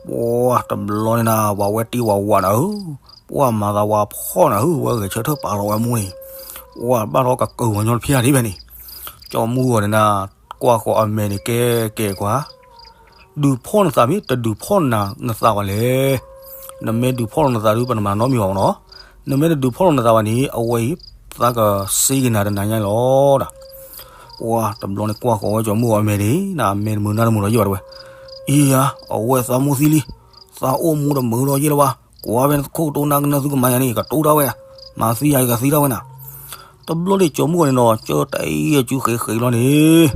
ပှၢ်တဘျီန့ၣ်နၤ ပှၤဝဲတ့ဝၤဝးနၤဧၢ, ပှၢ်မၤသးဝါဖီၣ်နၤဧၢ, ဝဲဂဲၤဆၢထၢၣ်ပာ်လီၤဝဲအမိၢ်န့ၣ်, ပှၢ်ဘၣ်ထီၣ်ကကၢၤဝဲညီတဖၣ်ဒ်ဖဲန့ၣ်, ကၠီမုၢ်ဂီၤန့ၣ်နၤ ကွၢ်ဃီၤအမဲာ်န့ၣ် ကဲကဲကွၢ် ဒုးဖီၣ်နသးမ့ၢ် တဒုးဖီၣ်နသးဘၣ်လဲၣ်. နမ့ၢ်ဒုးဖီၣ်လီၤနသးဒုး ပနမၤနီတမံၤဘၣ်မ့ၢ်နီၤ. နမ့ၢ်တဒုးဖီၣ်လီၤနသးဘၣ်န့ၣ် အဝဲအံၤ သးကစ့က့ၤနၤတနၤညါလီၤဒီး. ပှၢ်တဘျီန့ၣ်ကွၢ်ဃီၤဝဲကၠီမုၢ်ဂီၤအမဲာ်န့ၣ် နမဲာ်တမုာ်နါတမုာ်လီၤယဲၢ်ဘၣ်တဲဝဲ. အံၤယါ အဝဲသးမိၢ်သံလံ. သးအိၣ်မူတမုာ်လီၤယဲၢ်လၢၤဘၣ်. ကွၢ်ဖဲနခိၣ်ကတိၤနၤကနၢသုကမၤယၤန့ၣ် ကတိၤဒၣ်ဝဲ. မၤသံယၤအံၤကသံဒၣ်ဝဲနၤ. တဘျီန့ၣ်ကၠီမုၢ်ဂီၤန့ၣ်နီၤ ကၢတၢ်အံၤအစုဃဲးဃဲးလီၤန့ၣ်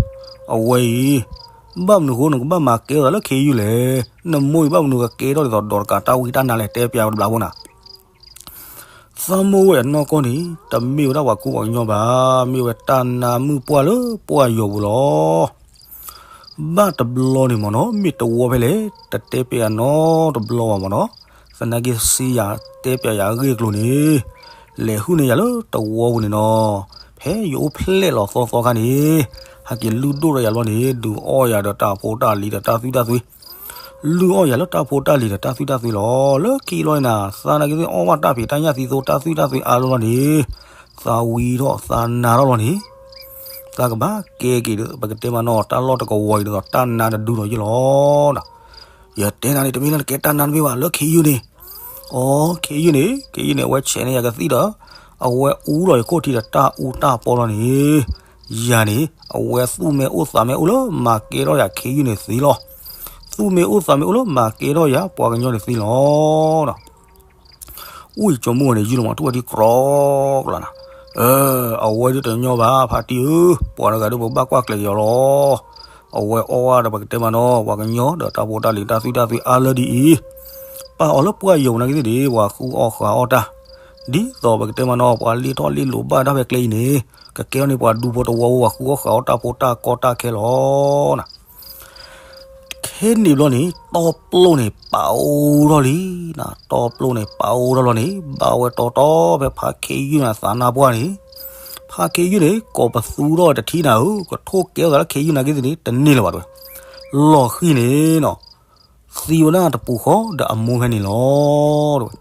အဝဲအံၤ ဘၣ်မနုၤဃိနကဘၣ်မၤကဲထီၣ်သးလၢခ့ယုၢ်လဲၣ်. နမိၢ်အံၤဘၣ်မနုၤကကဲထီၣ်ဒ်သိးဒီးတကးတၢ်ဝံတၢ်နါလဲၣ် တဲပျးဝဲတဘျီဖိနၤ. သးမိၢ်ဝဲအနီၢ်ကီၢ်န့ၣ် တမ့ၢ်ဝဲဒၣ်ပှၤကူပှၤကညီဘၣ်. မ့ၢ်ဝဲတၢ်နါမုၣ်ပှၢ်လၢပှၢ်ယီၤပူၤလီၤ. ဘၣ်တဘျီန့ၣ်မ့ၢ်နီၤ မ့ၢ်တဝီဖဲလဲၣ် တတဲပျးနီတဘျီဘၣ်မ့ၢ်နီၤ. သနာ်က့စံယၤတဲပျးယၤအဂ့ၢ်အကျိၤန့ၣ် လဲၤဟုၣ်န့ၢ်ယၤလၢတဝီပူၤန့ၣ်နီၤ. ဖဲယအိၣ်ဖျဲၣ်လီၤသီသီခါန့ၣ် ဟဲက့ၤလုၢ်ဒိၣ်ထီၣ်ယၤလီၤန့ၣ် ဒုးအီၣ်ယၤဒီးတၢ်ဖိတၢ်လံၤဒီးတၢ်သွံၣ်တၢ်သွံၣ် လုၢ်အီၣ်ယၤလၢတၢ်ဖိတၢ်လံၤဒီးတၢ်သွံၣ်တၢ်သွံၣ်လီၤ. လၢခံလီၤန့ၣ်နၤ သးနာ်က့သ့ၣ်အီၣ်ဘၣ်တၢ်ဖံးတၢ်ညၣ်သံသိတၢ်သွံၣ်တၢ်သွံၣ်အါလီၤလီၤန့ၣ် သးဝံထီၣ်သးနါထီၣ်လီၤန့ၣ် သးကဘၣ်ကဲက့ၤဒီး ပကတဲမ့ၢ်နီၤ တၢ်လီၢ်တကဝီၤအံၤဒ်သိးတၢ်နါတဒုလီၤယဲၢ်လီၤ. ယတဲနၤန့ၣ် တမ့ၢ်လၢနကဲတၢ်နါတမ့ၢ်ဘၣ် လၢခ့ယုၢ်န့ၣ် အိ ခ့ယုၢ်န့ၣ် ခ့ယုၢ်န့ၣ် အဝဲဆဲးန့ၢ်ယၤကသံၣ်ဒီး အဝဲအူလီၤယခိၣ်ထံဒီးတၢ်အူတၢ်ပီလီၤန့ၣ် ယၤန့ၣ် အဝဲသူၣ်မ့ၢ်အိၣ်သးမ့ၢ်အိၣ်လၢမၤကဲထီၣ်ယၤခ့ယုၢ်န့ၣ်သ့လီၤ. သူၣ်မ့ၢ်အိၣ်သးမ့ၢ်အိၣ်လၢမၤကဲထီၣ်ယၤပှၤကညီန့ၣ်သ့လီၤ. အိၣ်အံၤကၠီမုၢ်ဂီၤန့ၣ် ယုၢ်လီၤမးထူၣ်ဝဲဒ်ကြီကလးနၤ. အဝဲဒ်တညီဘၣ် ဖါတံၢ်ဧၢ, ပှၤတဂၤဒီးပဘၣ်ကွၢ်ကျဲၤက့ၤအီၤလီၤ. အဝဲအီၣ်ဝဲဒီးပကတဲမ့ၢ်နီၤ ပှၤကညီဒီးတၢ်ဖိတၢ်လံၤတၢ်သွံၣ်တၢ်သွံၣ်အါလၢဒ်အံၤ, ပာ်အီၤလၢပှၢ်ယီၤပူၤနာ်က့သ့ၣ်ဒ် ပှၤဃုအီၣ်ဃုအီၣ်တၢ်, ဒ်သိးပကတဲမ့ၢ်နီၤ ပှၤလ့ထီၣ်လ့လိၤဘၣ်တၢ်ဖဲကျဲအံၤန့ၣ် ကကဲထီၣ်န့ၢ်ပှၤဒူဖိတဝီဖိ ပှၤဃုအီၣ်ဃုအီၣ်တၢ်ဖိတၢ်ကီတၢ်ခဲလီၤနၤ. ခဲန့ၣ်ဘျီန့ၣ် တီပျိၣ်န့ၣ်ပာ်အိၣ်ထီၣ်လံနၤ, တီပျိၣ်န့ၣ်ပာ်အိၣ်ထီၣ်လီၤန့ၣ် ဘၣ်ဝဲတီတီဖဲဖါခ့ယုၢ်နၤသးနါပှၢ်န့ၣ်, ဖ ဖါခ့ယုၢ်န့ၣ် ကိးပသူထီၣ်တထံၣ်နၤဧၢ, ကထိၣ်ကဲထီၣ်သးလၢခ့ယုၢ်နာ်က့သ့ၣ်န့ၣ် တန့ၢ်လၢၤဘၣ်တဲဝဲ, လီၤဃံၤန့ၣ်နီၤ, သံဝဲဒၣ်တပူၤဃီဒီးအမိၢ်ဖဲန့ၣ်လီၤ တဲဝဲ.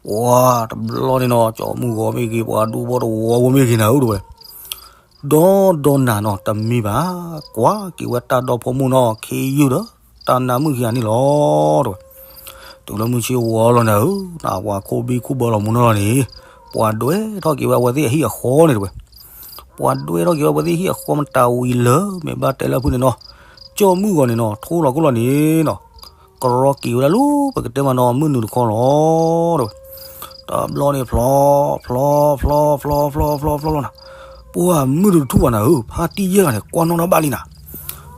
ပှၤတဘျီန့ၣ်နီၤ ကၠီမုၢ်ဂီၤမ့ၢ်ဂ့ၤ ပှၤဒူဖိတဝီဖိမ့ၢ်ဂ့ၤနၤဧၢ တဲဝဲ, ဒီဒီနၤနီၤတမံဘၣ်, ကွၢ်က့ၤဝဲတၢ်ဒီဖိမိၢ်နီၤ ခ့ယုၢ်ဒီး တၢ်နါမုၣ်ခံဂၤန့ၣ်လီၤ တဲဝဲ. တုၤလၢမုၢ်ဆ့ၣ်ဝါလီၤနၤဧၢ, ပှၤခိၣ်ဘံၣ်ခိၣ်ဘၢလီၤမူနီၤလီၤန့ၣ်, ပှၤဒွဲထီၣ်က့ၤဝဲအဝဲသ့ၣ်အဟံၣ်အဃီန့ၣ်တဲဝဲ. ပှၤဒွဲထီၣ်က့ၤဝဲအဝဲသ့ၣ်ဟံၣ်အဃီမတၤဝံၤလၢ မ့ၢ်ဘၣ်တဲလၢအဖုၣ်န့ၣ်နီၤ, ကၠီမုၢ်ဂီၤန့ၣ်နီၤ ထိလီၤခိၣ်လီၤန့ၣ်နီၤ, ကရီက့ၤဝဲဒၣ်လၢပကတဲမးနီၤ မုၢ်နုာ်တခီလီၤ တဲဝဲ. တဘျီန့ၣ်ဖျီ ဖျီ ဖျီ ဖျီ ဖျီ ဖျီ ဖျီ ဖျီလီၤနၤ, ပှၤမုၢ်နုာ်တထူၣ်ဘၣ်နၤဧၢ, ဖါတံၢ်ယဲၢ်ဂၤန့ၣ် ကွၢ်နီၣ်တၢ်ဘၣ်လံနၤ,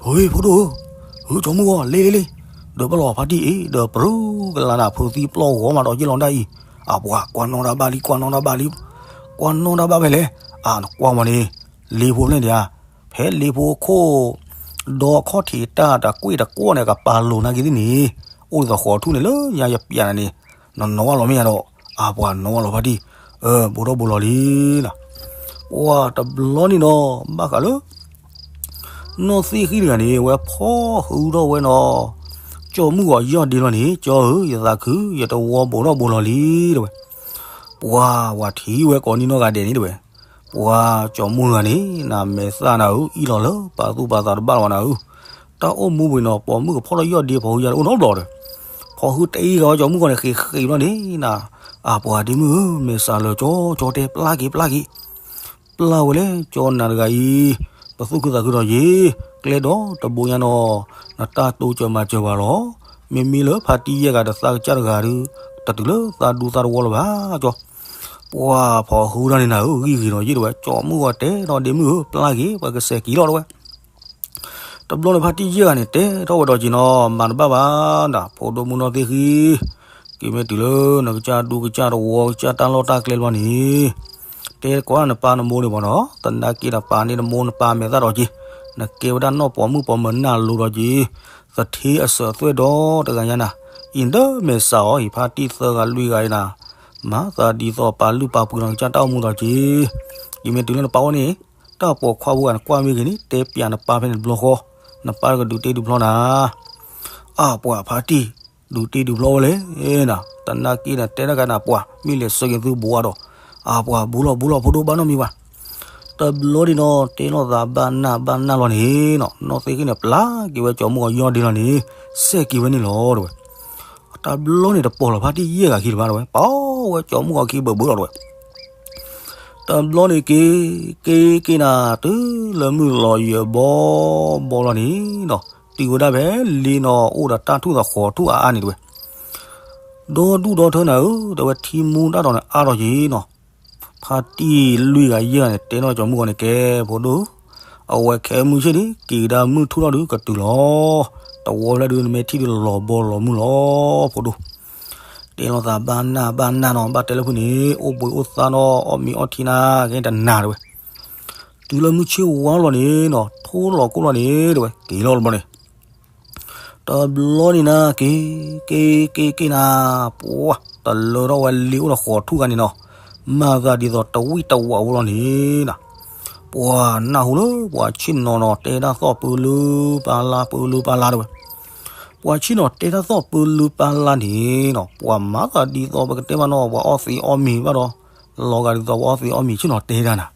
ဟ့ ဖိဒိၣ်ဧၢ, ဟ့ ကၠီမုၢ်ဂီၤ လ့လ့လ့, ဒီးပလီၢ်ဖါတံၢ်အံၤ ဒီးပြူကလးနၤ ဖုးသံပျီၢ်ဂီၤမးဒီးယ့ၢ်လီၤဒၣ်အံၤ, အပှၤကွၢ်နီၣ်တၢ်ဘၣ်လံ ကွၢ်နီၣ်တၢ်ဘၣ်လံ, ကွၢ်နီၣ်တၢ်ဘၣ်ဖဲလဲၣ်, အနကွၢ်မးန့ၣ်, လ့ဖိဖဲန့ၣ်ဒံးဧါ, ဖဲလ့ဖိခိၣ် ဒီခီၣ်ထံးတၢ်တကွ့ၢ်တကွီၢ်န့ၣ် ကပာ်လိၤနာ်က့သ့ၣ်န့ၣ်, အိၣ်သဃီၤထူၣ်န့ၣ်လၢညါယပျးနၤန့ၣ်, နနီၢ်ဝဲလီၤမ့ၢ်ယါဒီး, အပှၤနီၢ်ဝဲလီၤဖါတံၢ်, ဘိးထီၣ်ဘိးလီၤလံနၤ, ပှၤတဘျီန့ၣ်နီၤ ဘၣ်ဃးလၢ နီၢ်သ့ၣ်ဃံတဂၤန့ၣ် ဝဲဖီၣ်ဟုထီၣ်ဝဲနီၤ, ကၠီမုၢ်ဂီၤယီၢ်ဒ့လီၤန့ၣ် ကၠီဧၢ ယသးခု ယတဝီဘိးထီၣ်ဘိးလီၤလံ တဲဝဲ. ပှၤ ပှၤထံၣ်ဝဲကိးနံၣ်နီၢ်ဂၤဒဲးန့ၣ်တဲဝဲ, ပှၤကၠီမုၢ်ဂၤန့ၣ် နမဲာ်သၣ်နၤဧၢ အ့ၣ်လီၤလၢပာ်သူၣ်ပာ်သးတဘၣ်လီၤဘၣ်နၤဧၢ, တၢ်အိၣ်မူပူၤန့ၣ်နီၤ ပိာ်မုၣ်ကဖီၣ်ထီၣ်ယီၢ်ဒ့ဖီၣ်ဟုယါတအိၣ်နီတဘျီဒီး, ဖီၣ်ဟုတအ့ၣ်ဂၤဝဲကၠီမုၢ်ဂီၤန့ၣ် ဃ့ဃ့ဘျီန့ၣ်နၤ, အပှၤဒ့မုၣ်ဧၢ မဲာ်ဆှးလၢာ်ကၠီကၠီတဲ ပျၢ်က့ၤပျၢ်က့ၤ ပျၢ်ဝဲလဲၣ် ကၠီနၤတဂၤအံၤ, ပသူၣ်ခုသးခုဒီးယ့ၤ, ကျဲဒီးတဘိညါနီၤ, နတၢ်တိစၢၤမၤစၢၤပှၤလီၤ, မ့မ့ၢ်လၢဖါတံၢ်ယဲၢ်ဂၤဒီးသးကစၢ်တဂၤဒီး, တတုၤလၢသးဒူသးတဝီလၢၤဘၣ်ကၠီ, ပှၤဖီၣ်ဟုဒၣ်န့ၣ်နၤဧၢ ဂံၢ်ဂ့ၤဒီးယ့ၢ်တဲဝဲ ကၠီမုၢ်ဂီၤတဲဒီးဒ့မုၣ်ဧၢ ပျၢ်က့ၤ ပှၤကစဲးက့ၤလီၤတဲဝဲ တဘျီန့ၣ်ဖါတံၢ်ယဲၢ်ဂၤန့ၣ် တဲထီၣ်ဝဲဒီးက့ၤနီၤ မၤတဘၣ်ဘၣ်နၤ ဖိဒိၣ်မုၣ်နီၢ်သ့ၣ်ဃံ, က့ၤမ့ၢ်တုၤလၢနကစၢ်ဒူကစၢ်တဝီကစၢ်တၢ်လီၢ်တၢ်ကျဲဘျီန့ၣ်, တဲကွၢ်နပၢ်နမိၢ်န့ၣ်မ့ၢ်နီၤ, သနာ်က့နပၢ်န့ၣ်နမိၢ်နပၢ်မဲာ်သၣ်ဒီးက့ၤ, နကဲဝဲဒၣ်နီၢ်ပိာ်မုၣ်ပိာ်မၢၤနၢ်လိၤဒီးက့ၤ, သထ့အစၢၤအသွဲၣ်ဒီတဂၤညါနၤ, အံၤဒၢမဲာ်ဆှးအီၤ ဟံၣ်ဖါတံၢ်သၢဂၤလွံၢ်ဂၤအံၤနၤ, မၤသးဒ်သိးပာ်လုၢ်ပာ်ပှ့ၤနီၤကစၢ်တၢ်အိၣ်မူဒီးက့ၤ, က့ၤမ့ၢ်တုၤလၢနပၢ်အိၣ်န့ၣ် တၢ်ပိာ်ခွါဖိဂၤနကွၢ်မ့ၢ်ဂ့ၤန့ၣ် တဲပျးနပၢ်ဖဲန့ၣ်တဘျီဃီ, နပၢ်ကဒုးတ့ဒုးဖျီနၤ, အပှၤဖါတံၢ်, ဒုးတ့ဒုးဖျီဝဲလဲၣ်နၤ, သနာ်က့နတဲတၢ်ကါနပှၤ မ့ၢ်လဲၤဆှၢက့ၤသုဘိးအါဒီး, အပှၤဘူးလီၤဘူးလီၤဖိဒိၣ်ဘၣ်နီတမံၤဘၣ်, တဘျီဒံးနီၤ တဲလိာ်သးဘၣ်နၢ်ဘၣ်နၢ်လီၤန့ၣ်နီၤ နီၢ်သ့ၣ်ဃံန့ၣ် ပျၢ်က့ၤဝဲကၠီမုၢ်ဂီၤယီၢ်ဒ့လီၤန့ၣ်, စဲးက့ၤဝဲန့ၣ်လီၤတဲဝဲ တဘျီန့ၣ်တပိာ်လီၤဖါတံၢ်ယဲၢ်ဂၤခံတဘၣ်တဲဝဲ ပာ်ဝဲကၠီမုၢ်ဂီၤခံဘၢၣ်ဘၢၣ်လီၤတဲဝဲ, တဘျီန့ၣ်က့ၤ, က့ၤက့ၤနၤ တုၤလၢမုၢ်လီၤယၢၤဘီဘီလီၤန့ၣ်နီၤ, တုၤဝဲဒၣ်ဖဲလ့နီၤ အိၣ်ဒီးတၢ်ထူၣ်သဃီၤထူၣ်အါအါန့ၣ်တဲဝဲ, ဒီဒူၣ်ဒီထၢနၤဧၢ တဲဝဲ ထံမူတၢ်ထီၣ်န့ၣ်အါထီၣ်က့ၤနီၤ, ဖါတံၢ်လွံၢ်ဂၤယဲၢ်ဂၤန့ၣ် တဲထီၣ်ကၠီမုၢ်ဂီၤန့ၣ် ကဲဖိဒိၣ်, အဝဲခဲမုၢ်ဆ့ၣ်န့ၣ် က့ၤကဒါမုၢ်ထူၣ်ထီၣ်ဒုးကတုၤလီၤ, တဝီဖျဲၣ်ဒုးနမ့ၢ်ထံၣ်ဒုးလီၤဘီလီၤမုၢ်လီၤ ဖိဒိၣ်, တဲလိာ်သးဘၣ်နၢ်ဘၣ်နၢ်နီၤ ဘၣ်တဲလၢဖုန့ၣ် အိၣ်ဘှံးအိၣ်သါနီၤ အီၣ်မ့ၤအီထံနၤ ကဲတနၤတဲဝဲ, တုၤလၢမုၢ်ဆ့ၣ်ဝါလီၤန့ၣ်နီၤ ထိလီၤကိၣ်လီၤန့ၣ်တဲဝဲ က့ၤလီၤတဘျီန့ၣ် တဘျီန့ၣ်နၤ က့ၤ, က့ၤက့ၤက့ၤနၤ, ပှၤတလၢထီၣ်ဝဲလ့အိၣ်ဒီးဃီၤထူၣ်ဂၤန့ၣ်နီၤ, မၤသးဒ်သိးတဝံၣ်တဝးဝဲလီၤန့ၣ်နၤ, ပှၤနၢ်ဟူလၢပှၤဆ့ၣ်နီၤနီၤ တဲတၢ်သီၣ်ပၢလၢပၢ်လါ ပၢလၢပၢ်လါတဲဝဲ, ပှၤဆ့ၣ်နီၤတဲတၢ်သီၣ်ပၢလၢပၢ်လါန့ၣ်နီၤ ပှၤမၤသးဒ်သိးပကတဲမးနီၤ ပှၤအီၣ်သ့အီၣ်မ့ၤဘၣ်ဒီး, လီၤဂာ်ဒ်သိးပှၤအီၣ်သ့အီၣ်မ့ၤ ဆ့ၣ်နီၤတဲတၢ်နၤ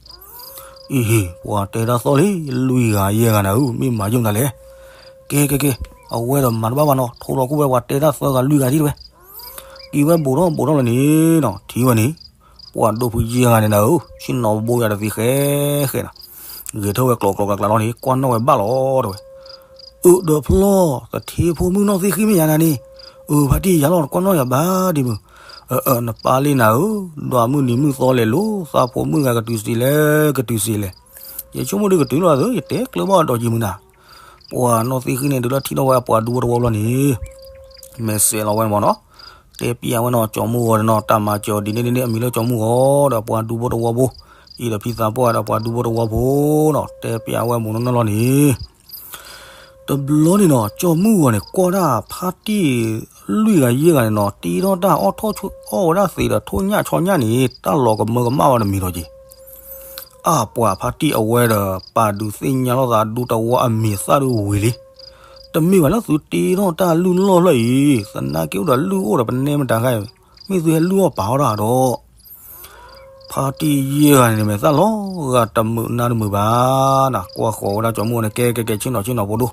အံၤ ပှၤတဲတၢ်သီၣ်လံ လွံၢ်ဂၤယဲၢ်ဂၤနၤဧၢ မ့ၢ်မၤယုာ်မတၤလဲၣ်. ကဲကဲကဲ, အဝဲဒီးမၤတဘၣ်ဘၣ်နီၤ ထိလီၤကိၣ်ဝဲ ပှၤတဲတၢ်သၢဂၤလွံၢ်ဂၤဒ်တဲဝဲ, က့ၤဝဲဘူးထီၣ်ဘူးထီၣ်လီၤန့ၣ်နီၤ ထံၣ်ဝဲန့ၣ်, ပှၤဒိၣ်ဖုယဲၢ်ဂၤန့ၣ်နၤဧၢ ဆ့ၣ်နီၤဘိယၤတသ့ဃဲဃဲနၤ, ဂဲၤထၢၣ်ဝဲကျီကျီကျးကျးလီၤန့ၣ် ကွၢ်နီၣ်ဝဲဘၣ်လီၤတဲဝဲ အၢ ဒီးဖျီၣ် သထ့ဖိမုၣ်နီၢ်သ့ၣ်ဃံမ့ၢ်ယၤနၤန့ၣ်, အၢ ဖါတံၢ်ယၤလီၤ နကွၢ်နီၣ်ယၤဘၣ်ဒ်မုၢ်, အၢ အၢ နပၢ်လံနၤဧၢ, ဒွးမုၢ်နံၤမုၢ်သီလဲၤလိၤ သးဖိမုၣ်ဂၤကတုၤစ့လဲၣ် ကတုၤစ့လဲၣ်, ယဆိကမိၣ်ဒုးကတုၤလီၤသၢ ယတဲကျၢၤဘၣ်ဒီးကံမုၢ်နၤ, ပှၤနီၢ်သ့ၣ်ဃံန့ၣ် ဒုးလၢထံၣ်ထီၣ်ဝဲအပှၤဒူဖိတဝီဘျီန့ၣ်, မဲာ်စဲးလီၤဝဲန့ၣ်မ့ၢ်နီၤ, တဲပျးဝဲနီၤ ကၠီမုၢ်ဂီၤဒီးနီၤ တၢ်မၤစၢၤဒ်န့ၣ်ဒ်န့ၣ် အမံၤလၢကၠီမုၢ်ဂီၤဒီးပှၤဒူဖိတဝီဖိ, အံၤဒီးဖံသးပှၢ်ဒီးပှၤဒူဖိတဝီဖိနီၤ တဲပျးဝဲမ့ၢ်နီၢ်နီၢ်လီၤန့ၣ် တဘျီန့ၣ်နီၤ ကၠီမုၢ်ဂီၤန့ၣ် ကွၢ်ဒၣ်ဖါတံၢ်လွံၢ်ဂၤယဲၢ်ဂၤန့ၣ်နီၤ တ့ထီၣ်တၢ်အီၣ်ထီၣ်ဆိအီၣ်ဝဲဒၣ်သ့ဒီးထိၣ်ညၣ်ဆီညၣ်န့ၣ် တၢ်လီၤကမၢကမၣ်ဝဲတမံၤဒီးက့ၤ, အါပှၤဖါတံၢ်အဝဲဒီး ပာ်ဒုးသ့ၣ်ညါလိာ်သးဒူတဝီအမံၤသၣ်ဒုးဝံၤလံ. တမ့ၢ်ဘၣ်လၢသုတ့ထီၣ်တၢ်လုၢ်လီၢ်ဖျၢၣ်အံၤ, သနာ်က့အိၣ်ဒီးလုၢ်အိၣ်ဒီးပနဲမတၤခါအံၤ, မ့ၢ်သုဟဲလုၢ်အီၣ်ပာ်အီၣ်တၢ်ဒီး ဖါတံၢ်ယဲၢ်ဂၤန့ၣ် မဲာ်သၣ်လီၤဂာ်တမုာ်နါတမုာ်ဘၣ်နၤ, ကွၢ်ဃီၤဝဲဒၣ်ကၠီမုၢ်န့ၣ် ကဲကဲကဲ ဆ့ၣ်နီၤဆ့ၣ်နီၤဖိဒိၣ်,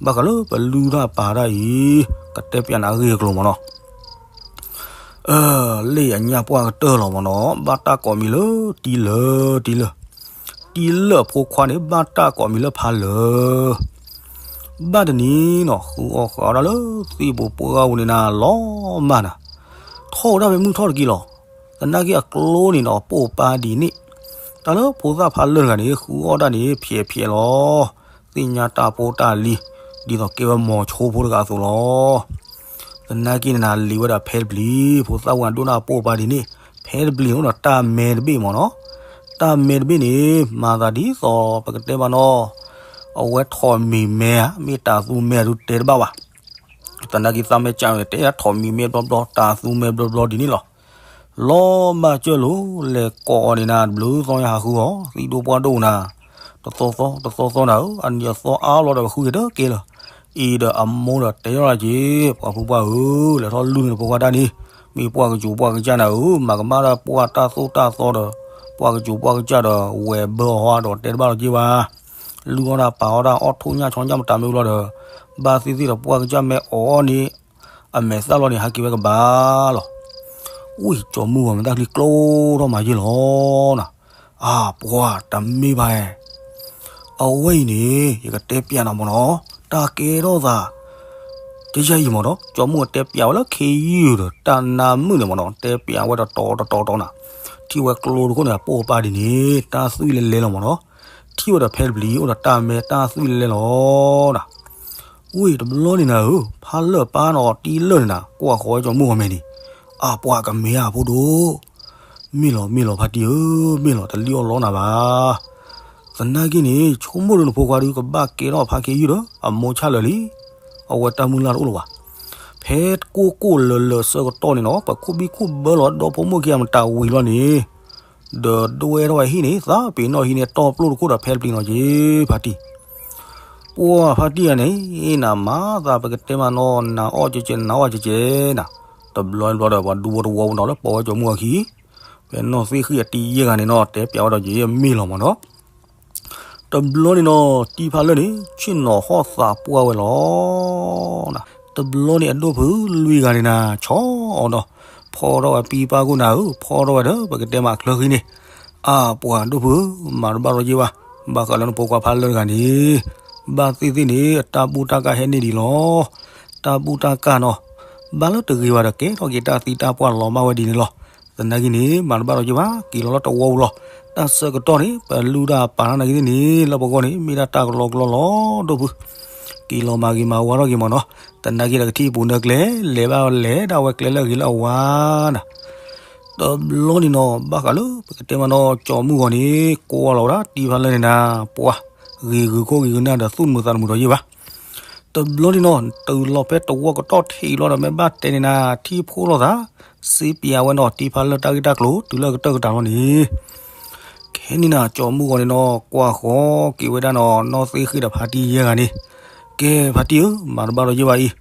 ဘၣ်ဃးလၢပလုၢ်တၢ်ပာ်တၢ်အံၤ, ကတဲပျးနၤအဂ့ၢ်အကျိၤမ့ၢ်နီၤ. လ့ၣ်အညၣ်ပှၢ်ကတၢၢ်လီၤမ့ၢ်နီၤ, ဘၣ်တၢ်ကိးမံၤလၢတံလၢာ်တံလၢာ်, တံလၢာ်အဖိခွါန့ၣ် ဘၣ်တၢ်ကိးမံၤလၢဖါလၢာ်. ဘၣ်တနံၤနီၤ ဃုအီၣ်ဃုအီဒၣ်လၢသ့ၣ်ပူၤပှၢ်ပူၤန့ၣ်နၤ လီၤမၢ်နၤ, ထီၣ်ဝဲဒၣ်ဖဲမုၢ်ထီၣ်တက့ၢ်လီၤ. သနာ်က့အကျိန့ၣ်နီၤ ပိာ်ပာ်ဒ်န့ၣ်, တၢ်လၢဖိသၣ်ဖါလၢာ်တဂၤန့ၣ် ဃုအီၣ်တၢ်န့ၣ် ဖျဲးဖျဲးလီၤ. သ့ၣ်ညါတၢ်ဖိတၢ်လံၤ, ဒ်သိးကဲဝဲမိၤဆိဖိတဂၤအသိးလီၤ. သနာ်က့န့ၣ်နၤ လံၤဝဲဒီးဖဲတပျံၤ, ဖိသၣ်ဝဲဒိၣ်န့ၣ်ပိာ်ပာ်ဒ်န့ၣ်, ဖဲတပျံၤန့ၣ်အိၣ်ဒီးတၢ်မဲတဘ့ၣ်မ့ၢ်နီၤ. တၢ်မဲတဘ့ၣ်န့ၣ် မၤသးဒ်သိးပကတဲမ့ၢ်နီၤ, အဝဲထိးမံၤမဲဧါ မ့ၢ်တၤသူမဲဧါဒုးတဲတဘၣ်ဘၣ်. သနာ်က့သးမဲကၢ်န့ၣ် တဲဒၣ်ထိးမံၤမဲဘျီဘျီ တၤသူမဲဘျီဘျီဒ်န့ၣ်လီၤ. လီၤမၢ်ကၢၢ်လိၤ လဲၤကိးအီၤန့ၣ်နၤ တဘျုးသီညါဟးဃုအီၤ သံဒိၣ်ပှၢ်ဒိၣ်နၤ, တသီသီ တသီသီနၤဧၢ, အနံၤအသီအါလီၤဒီးပဃုက့ၤတက့ၢ်လၢၤ. အံၤဒီးအမိၢ်ဒီးတဲထီၣ်လၢက့ၤ, ပှၤဖိပှၢ်ဧၢ, လဲၤထီၣ်လုၢ်န့ၣ်ဖိခွါတၢ်န့ၣ်, မ့ၢ်ပှၢ်ကစူၤပှၢ်ကစၢ်နၤဧၢ, မၤကမၣ်တၢ်ပှၢ်တၢ်သိၣ်တၢ်သီဒီး ပှၢ်ကစူၤပှၢ်ကစၢ်ဒီး ဝဲၤဘၢအီၤဟီဒီးတဲတဘၣ်လီၤက့ၤဘၣ်. လုၢ်အီၣ်တၢ်ပာ်အီၣ်တၢ်အီၣ်ထိၣ်ညၣ်ဆီညၣ်မတၤမ့ၢ်ဘျီဒီး ဘၣ်သ့ၣ်သ့ၣ်ဒီးပှၢ်ကစၢ်မ့ၢ်အီၣ်အီၣ်န့ၣ် အမဲာ်သၣ်လီၤန့ၣ် ဟးက့ၤဝဲကဘၣ်လီၤ. ဝံၢ်ကၠီမုၢ်ဂီၤမ့ၢ်တၢ်ချံကျိထီၣ်မၤယ့ၢ်လီၤနၤ, အါပှၤတမ့ၢ်ဘၣ်ဧဲ, အဝဲအံၤန့ၣ် ယကတဲပျးနၤမ့ၢ်နီၤ, တၢ်ကဲထီၣ်သး ကယဲၢ်အံၤမ့ၢ်နီၤ, ကၠီမုၢ်တဲပျးဝဲလၢခ့ယုၢ်ဒီးတၢ်နါမုၣ်န့ၣ်မ့ၢ်နီၤ, တဲပျးဝဲတတီၤတတီၤတီၤနၤ, ထံၣ်ဝဲကျိတခိၣ်န့ၣ် အပိာ်ပာ်ဒ်န့ၣ် တၢ်သွံၣ်လဲၤလဲၤလီၤမ့ၢ်နီၤ, ထံၣ်ဝဲဒီးဖဲတပျံၤအိၣ်ဒီးတၢ်မဲတၢ်သွံၣ်လဲၤလဲၤလီၤနၤ. ဝံၢ်တဘျီန့ၣ်နၤဧၢ, ဖါလၢာ်ပၢ်နီၤတံလၢာ်န့ၣ်နၤ ကွၢ်ဃီၤဝဲကၠီမုၢ်ဂီၤမဲာ်န့ၣ်, အါပှၤကမ့ၢ်ဧါဖိဒိၣ်, မ့ၢ်လီၤမ့ၢ်လီၤဖါတံၢ်ဧၢ, မ့ၢ်လီၤတလံၣ်အီၣ်လီနၤဘၣ်. သနာ်က့န့ၣ် ဆိကမိၣ်ဒုးနဖိခွါဒုး ကဘၣ်ကဲထီၣ်ဖါခ့ယုၢ်ဒီး အမိၢ်ဆၣ်လၢာ်လံ, အဝဲတၢ်မုၢ်လၢ်တအိၣ်လၢၤဘၣ်. ဖဲကိၢ်ကိၢ်လၢၤလၢၤဆၢကတီၢ်န့ၣ်နီၤ ပခိၣ်ဘံၣ်ခိၣ်ဘၢလီၤဒီဖိမိၢ်ခံဂၤမတၤဝံၤလီၤန့ၣ်, ဒီးဒွဲၣ်ထီၣ်ဝဲဟံၣ်န့ၣ် သးပ့ၤနီၣ်ဟံၣ်န့ၣ် တီၢ်ပျိၢ်တခိၣ်ဒီးဖဲတပျံၤနီၤက့ၤဖါတံၢ် ပှၢ်ဖါတံၢ်ဧါန့ၣ် နမၤသးပကတဲမးနီၤ နၤအီၣ်ကဲကဲ နၤအီၣ်ကဲကဲနၤ, တဘျီတဘျီဒီး ပှၤဒူဖိတဝီပူၤနီၤ လၢပိာ်ဝဲကၠီမုၢ်အခံ, ဖဲနီၢ်သ့ၣ်ဃံၣ်အတံယဲၢ်ဂၤန့ၣ်နီၤ တဲပျးဝဲဒီးက့ၤမ့ၢ်လီၤမးနီၤ. တဘျီန့ၣ်နီၤ တံဖါလၢာ်န့ၣ် ဆ့ၣ်နီၤဟီၣ်သးပှၢ်ဝဲလီၤ. တဘျီန့ၣ်အဒိၣ်ဖုလွံၢ်ဂၤန့ၣ်နၤ ဆီအီၤဒီး ဖီထီၣ်ဝဲပံပၢ်ခိၣ်နၤဧၢ, ဖီထီၣ်ဝဲဒီး ပကတဲမးအချၢဃံန့ၣ်, အါပှၤဒိၣ်ဖုဧၢ, မၤတဘၣ်လီၤက့ၤဘၣ်, ဘၣ်ဃးလၢနဖိခွါဖါလၢာ်တဂၤန့ၣ် ဘၣ်သ့ၣ်သ့ၣ်န့ၣ် အတၢ်ဘူၣ်တၢ်ကၢ်ဟဲန့ၢ်ဒံးလီၤ. တၢ်ဘူၣ်တၢ်ကၢ်နီၤ ဘၣ်လၢတဂ့ၤဘၣ်ဒီး ကဲထီၣ်က့ၤတၢ်သံတၢ်ပှၢ်လီၤမၢ်ဝဲဒ်န့ၣ်လီၤ. သနာ်က့န့ၣ် မၤတဘၣ်လီၤက့ၤဘၣ်, က့ၤလီၤလၢတဝီပူၤလီၤ. တၢ်ဆၢကတီၢ်န့ၣ် ပလုၢ်တၢ်ပာ်တၢ်နာ်က့သ့ၣ်န့ၣ် လၢပဂီၢ်န့ၣ် မ့ၢ်ဒၣ်တၢ်ကလီကလီလီၤ ဒိၣ်ဖု, က့ၤလီၤမၤဂ့ၤမၤဝါထီၣ်က့ၤမးနီၤ. သနာ်က့ဒီးကထံၣ်ပူၤနၢကျဲ လဲၤဘၣ်လဲၤဒၣ်ဝဲကျဲလၢအဂ့ၤလၢအဝါနၤ. တဘျီန့ၣ်နီၤ ဘၣ်ဃးလၢပကတဲမးနီၤ ကၠီမုၢ်ဂီၤန့ၣ် ကိးလီၤဝဲဒၣ်တံဖါလၢာ်န့ၣ်နၤ ပှၤဂ့ၤဂုာ်ခိၣ်ဂ့ၤဂုာ်နၢ်ဒီး သူၣ်တမုာ်သးတမုာ်ဒီးယ့ၢ်ဘၣ်. တဘျီန့ၣ်နီၤ တုၤလီၤဖဲတဝီကတီၢ်ထံးလီၤဒီး မ့ၢ်ဘၣ်တဲန့ၣ်နၤ ထံၣ်ဖိလိာ်သး စ့ပၠးဝဲနီၤ တံဖါလၢာ်တၢ်ဂ့ၢ်တၢ်ကျိၤ တုၤလၢအကတၢၢ်ကတၢၢ်လီၤန့ၣ် ခဲန့ၣ်နၤ ကၠီမုၢ်ဂီၤန့ၣ်နီၤ ကွၢ်ဃီၤက့ၤဝဲဒၣ်နီၤ နီၢ်သ့ၣ်ဃံၣ်ဒီးဖါတံၢ်ယဲၢ်ဂၤန့ၣ်, ကဲဖါတံၢ်ဧၢ, မၤတဘၣ်လီၤယ့ၢ်ဘၣ်အံၤ,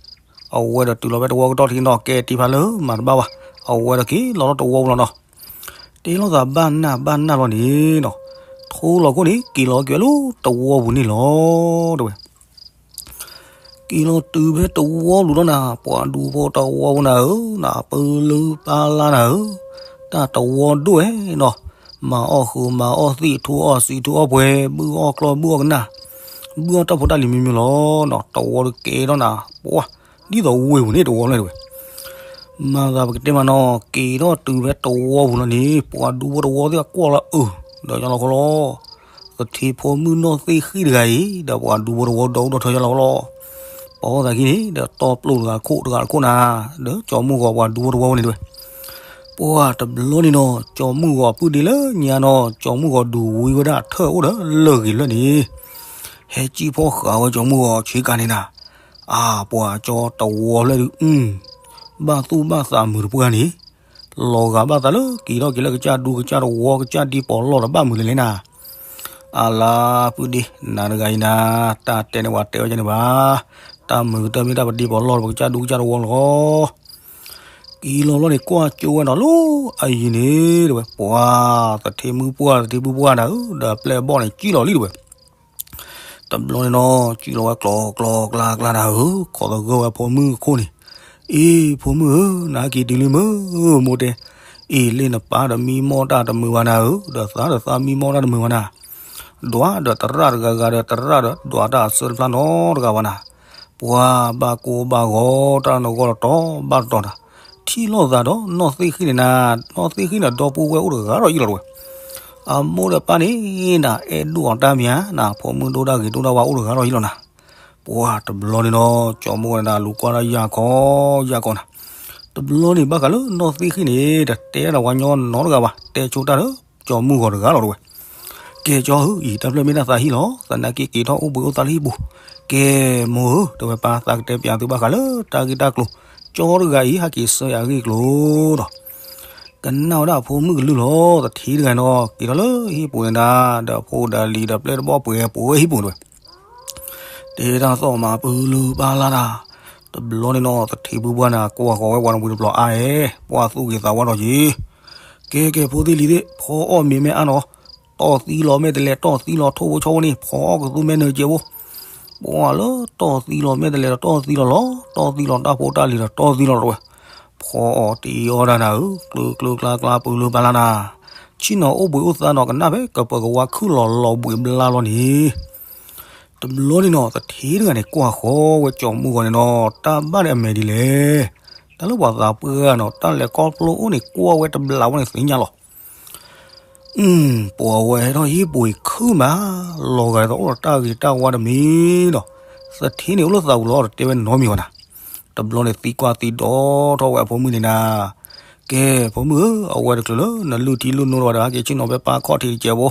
အဝဲဒီးတုၤလီၤဖဲတဝီကတီၢ်ထံးနီၤ ကဲတံဖါလၢာ် မၤတဘၣ်ဘၣ်, အဝဲဒီးက့ၤလီၤလၢတဝီပူၤလီၤနီၤ. တဲလိာ်သးဘၣ်နၢ်ဘၣ်နၢ်လီၤန့ၣ်နီၤ, ထိလီၤခိၣ်န့ၣ် က့ၤလီၤက့ၤဝဲလၢတဝီပူၤန့ၣ်လီၤ တဲဝဲ က့ၤလီၤတုၤဖဲတဝီပူၤလီၤနၤ ပှၤဒူဖိတဝီပူၤနၤဧၢ, နပၢ်လုၢ်ပၢ်လၢ်နၤဧၢ, တၢ်တဝီဒိၣ်ဝဲနီၤ, မၤအီၣ်ဃုာ်မၤအီၣ်သံၣ် ထူအီၣ်စံးထူအီၣ်ပှဲၤ ဘုၣ်အီၣ်ကျီၢ်ဘုၣ်အီၣ်ကနၣ်, ဘုၣ်အီၣ်တၢ်ဖိတၢ်လံၤမံၤမံၤလီၤနီၤ, တဝီတကဲထီၣ်နၤ ပှၤ ဒ်သိးဝ့ၢ်ပူၤန့ၣ်တဝီလၢဝဲ မၤသးပကတဲမးနီၤ က့ၤထီၣ်တုၤဖဲတဝီပူၤလီၤန့ၣ် ပှၤဒူဖိတဝီသ့ၣ်အကွၢ်လီၤအၢၣ် ဒီးယလီၤခီလီၤ, သထ့ဖိမုၣ်နီၢ်သ့ၣ်ဃံၣ်တဂၤအံၤ ဒီးပှၤဒူဖိတဝီဒီဒူၣ်ဒီထၢယလီၤခီလီၤ, ပှၤအီၣ်သးခံန့ၣ် ဒီးတီပျိၢ်တဂၤတခိၣ်တဂၤတခိၣ်နၤ, ဒီးကၠီမုၢ်ဂီၤပှၤဒူဖိတဝီဝဲန့ၣ်တဲဝဲ ပှၤတဘျီန့ၣ်နီၤ ကၠီမုၢ်ဂီၤပုၢ်ဒ့လၢညါနီၤ ကၠီမုၢ်ဂီၤဒုးဝံဝဲဒၣ်ထၢၣ်အိၣ်ဒီးလၢၢ်ဂ့ၤလၢာ်န့ၣ်, ဟဲကံၣ်ဖီၣ်ဃာ်ဝဲကၠီမုၢ်ဂီၤဆ့ကၤန့ၣ်နၤ, အါပှၤကၠီတဝီဖျၢၣ်ဒုး ဘၣ်သူၣ်ဘၣ်သးမုာ်တပှၢ်န့ၣ်, လီၤဂာ်ဘၣ်သးလၢက့ၤထီၣ်က့ၤလၢကစၢ်ဒူကစၢ်တဝီကစၢ်ဒံပီၤလီၢ်ဒီးဘၣ်မုာ်လဲၣ်လဲၣ်နၤ, အလါပုၢ်ဒ့ နၤတဂၤအံၤနၤ, တၢ်တဲန့ၣ်ပှၤတဲဝဲကန့ၣ်ဘၣ်, တၢ်မုာ်ကတၢၢ်မ့ၢ်တၢ်ပဒ့ပီၤလီၢ် ပကစၢ်ဒူကစၢ်တဝီလီၤ. ကံလီၤဘျီန့ၣ် ကွၢ်ကၠိဝဲနီၤလၢအယံၤန့ၣ် တဲဝဲ, ပှၤသထ့မုၣ်ပှၢ် သထ့ပုၢ်ပှၢ်နၤဧၢ, ဒီးပျဲၢ်ဘီၣ်န့ၣ် ကံလီၤလံ တဲဝဲ. တဘျီန့ၣ်နီၤ ကံလီၤဝဲကျီၤကျီၤကျါကျါနၤဧၢ, ခိးသဂၢၢ်ဝဲဖိမုၣ်အခိၣ်န့ၣ်, အ့ ဖိမုၣ်ဧၢ, နဟဲက့ၤတုၤလံမ့ၢ် မိၢ်တဲ, အ့ လ့ၣ်နပၢ်ဒီးမံမီၢ်တၢ်တမုာ်ဘၣ်နၤဧၢ, ဒီးသးဒီးသးမံမီၢ်တၢ်တမုာ်ဘၣ်နၤ, ဒွးဒီးသရၣ်တဂၤဂၤဒီးသရၣ်ဒီးဒွးတၢ်အစၢတဖျါနီတဂၤဘၣ်နၤ, ပှၤဘၣ်ကိၢ်ဘၣ်ဂီၤတၢ်နဂီၢ်တတီၤဘၣ်တတီၤနၤ, ထံၣ်လိာ်သးဒီးနီၢ်သ့ၣ်ဃံန့ၣ်နၤ, နီၢ်သ့ၣ်ဃံန့ၣ်ဒီပုၢ်ဝဲၢ်အိၣ်တဂၤဒီးယံာ်လီၤတဲဝဲ, အမိၢ်ဒီးပၢ်န့ၣ်နၤ အဲၣ်ဒိၣ်အီၤတၢ်မံၤဧါနၤ, ဖိမုၣ်ဒိၣ်တၢ်ဂ့ၤဒိၣ်တၢ်ဝါအိၣ်တဂၤဒီးယံာ်လီၤနၤ. ပှၤတဘျီန့ၣ်နီၤ ကၠီမုၢ်ဂီၤန့ၣ်နၤ လူၤကွၢ်တၢ်ယၢ်ခီယၢ်ခီနၤ, တဘျီန့ၣ်ဘၣ်ဃးလၢနီၢ်သ့ၣ်ဃံန့ၣ် တတဲဒၣ်ဝဲညီနီတဂၤဘၣ်, တဲဆိတၢ်လၢကၠီမုၢ်ဂီၤတဂၤလီၤတဲဝဲ. ကဲကၠီဧၢ, အံၤတၢ်ဖျၢၣ်မ့ၢ်ဒၣ်သးဟံၣ်လီၤ, သနာ်က့က့ၤထီၣ်အိၣ်ဘှံးအိၣ်သါလၢဟံၣ်ပူၤ, ကဲမိၢ်ဧၢ, တဲဝဲပၢ်သးကတဲပၠးသုဘၣ်ဃးလၢတၢ်ဂ့ၢ်တၢ်ကျိၤ, ကၠီတဂၤအံၤဟဲက့ၤဆှၢယၤအဂ့ၢ်အကျိၤဒီး ကနၣ်ဝဲဒၣ်အဖိမုၣ်ကလုၢ်လီၤ, သထ့တဂၤန့ၣ်နီၤ က့ၤထီၣ်လၢဟံၣ်ပူၤန့ၣ်နၤ, ဒီးဖိဒီးလံၤဒီးပျဲၢ်တဘီၣ်ပှဲၤပှဲၤဝဲဟံၣ်ပူၤတဲဝဲ. တဲတၢ်သီၣ်မၤပၢလၢပၢ်လၢ်နၤ, တဘျီန့ၣ်နီၤ သထ့ပုၢ်ပှၢ်နၤ ကွၢ်ဃီၤဝဲပှၤတဝံၤတပျီၤအါအဲ, ပှၢ်သူၣ်ဂ့ၤသးဝါထီၣ်က့ၤ, ကဲကဲဖိသ့ၣ်လံၤသ့ၣ် ဖီအီၣ်မ့ၤမ့ၢ်အါနီၤ, တီၢ်သံလီၤမ့ၢ်တလဲၤတီၢ်သံလီၤ, ထိၣ်ဖိဆီဖိန့ၣ် ဖီအီၣ်ကသူမဲနၢၤကဲဖိ, ပှၤလၢတီၢ်သံလီၤမ့ၢ်တလဲၤဒီးတီၢ်သံလီၤလီၤ, တီၢ်သံလီၤတၢ်ဖိတၢ်လံၤဒီးတီၢ်သံလီၤတဲဝဲ. ဖီအီၣ်တ့အီၣ်ဒၣ်နၤဧၢ, ကျၢၤကျၢၤကျါကျါပၢလၢပၢ်လၢ်နၤ, ဆ့ၣ်နီၤအိၣ်ဘှံးအိၣ်သါနီၤ ကနၣ်ဖဲကပၢၤကဝါခုၣ်လီၤလီၤဘှံးဘျါလီၤန့ၣ် တဘျီန့ၣ်နီၤ သထ့တဂၤန့ၣ် ကွၢ်ဃီၤဝဲကၠီမုၢ်ဂီၤန့ၣ်နီၤ တၢ်ဘၣ်န့ၣ်အမဲာ်ဒ်လဲၣ်. တၢ်လၢပှၤသးပှၢ်နီၤ တၢ်လဲၤခီဖျိအိၣ်န့ၣ် ကွၢ်ဝဲတဘျီဝဲန့ၣ်သ့ၣ်ညါလီၤ. ပှၤဝဲဟဲထီၣ်ဟံၣ်ပူၤအံၤခုၣ်မး, လီၤဂာ်ဒ်သိးအိၣ်ဒီးတၢ်ဂ့ၤတၢ်ဝါတမံၤဒီး သထ့န့ၣ်အိၣ်လၢသးပူၤလီၤ တတဲဝဲနီတမံၤဘၣ်နၤ. တဘျီန့ၣ်သံကွၢ်သံဒိးထီၣ်ဝဲအဖိမုၣ်န့ၣ်နၤ, ကဲဖိမုၣ်ဧၢ, အဝဲတချုးလၢနလုၢ်ထံလုၢ်နိတဝၤဒီး ဟဲက့ၤဆ့ၣ်နီၤဖဲပၢ်ခီၣ်ထံးတစဲးဖိ,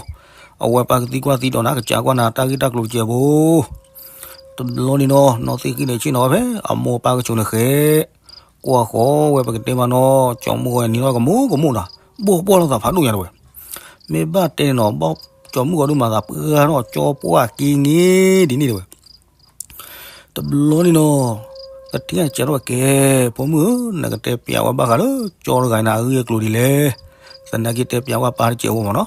အဝဲပၢ်ကသံကွၢ်သံဒိးနၤ ကစးကွၢ်နၤတၢ်ဂ့ၢ်တၢ်ကျိၤတစဲးဖိ တဘျီန့ၣ်နီၤ နီၢ်သ့ၣ်ဃံန့ၣ်ဆ့ၣ်နီၤဝဲဖဲအမိၢ်ပၢ်ကဆိးန့ၣ်ဃဲ, ကွၢ်ဃီၤဝဲပကတဲမးနီၤ ကၠီမုၢ်ဂီၤန့ၣ် နံၤထီၣ်ကမိၢ်ကမိၢ်နီၤ ဘိၣ်ပှီၢ်လိာ်သးဖးဒိၣ်ညါတဲဝဲ. မ့ၢ်ဘၣ်တဲန့ၣ်နီၤ ဘၣ်ကၠီမုၢ်ဂီၤဒုးမၤသးပှၢ်ထီၣ်ကၠီပှၢ်က့ၤန့ၣ်ဒ်န့ၣ်တဲဝဲ. တဘျီန့ၣ်နီၤ သထ့စံးထီၣ်ဝဲကဲ, ဖိမုၣ်ဧၢ, နကတဲပျးဝဲဘၣ်ဃးလၢကၠီတဂၤန့ၣ်အဂ့ၢ်အကျိၤဒ်လဲၣ်. သနာ်က့တဲပျးဝဲပၢ်တစဲးဖိမးနီၤ.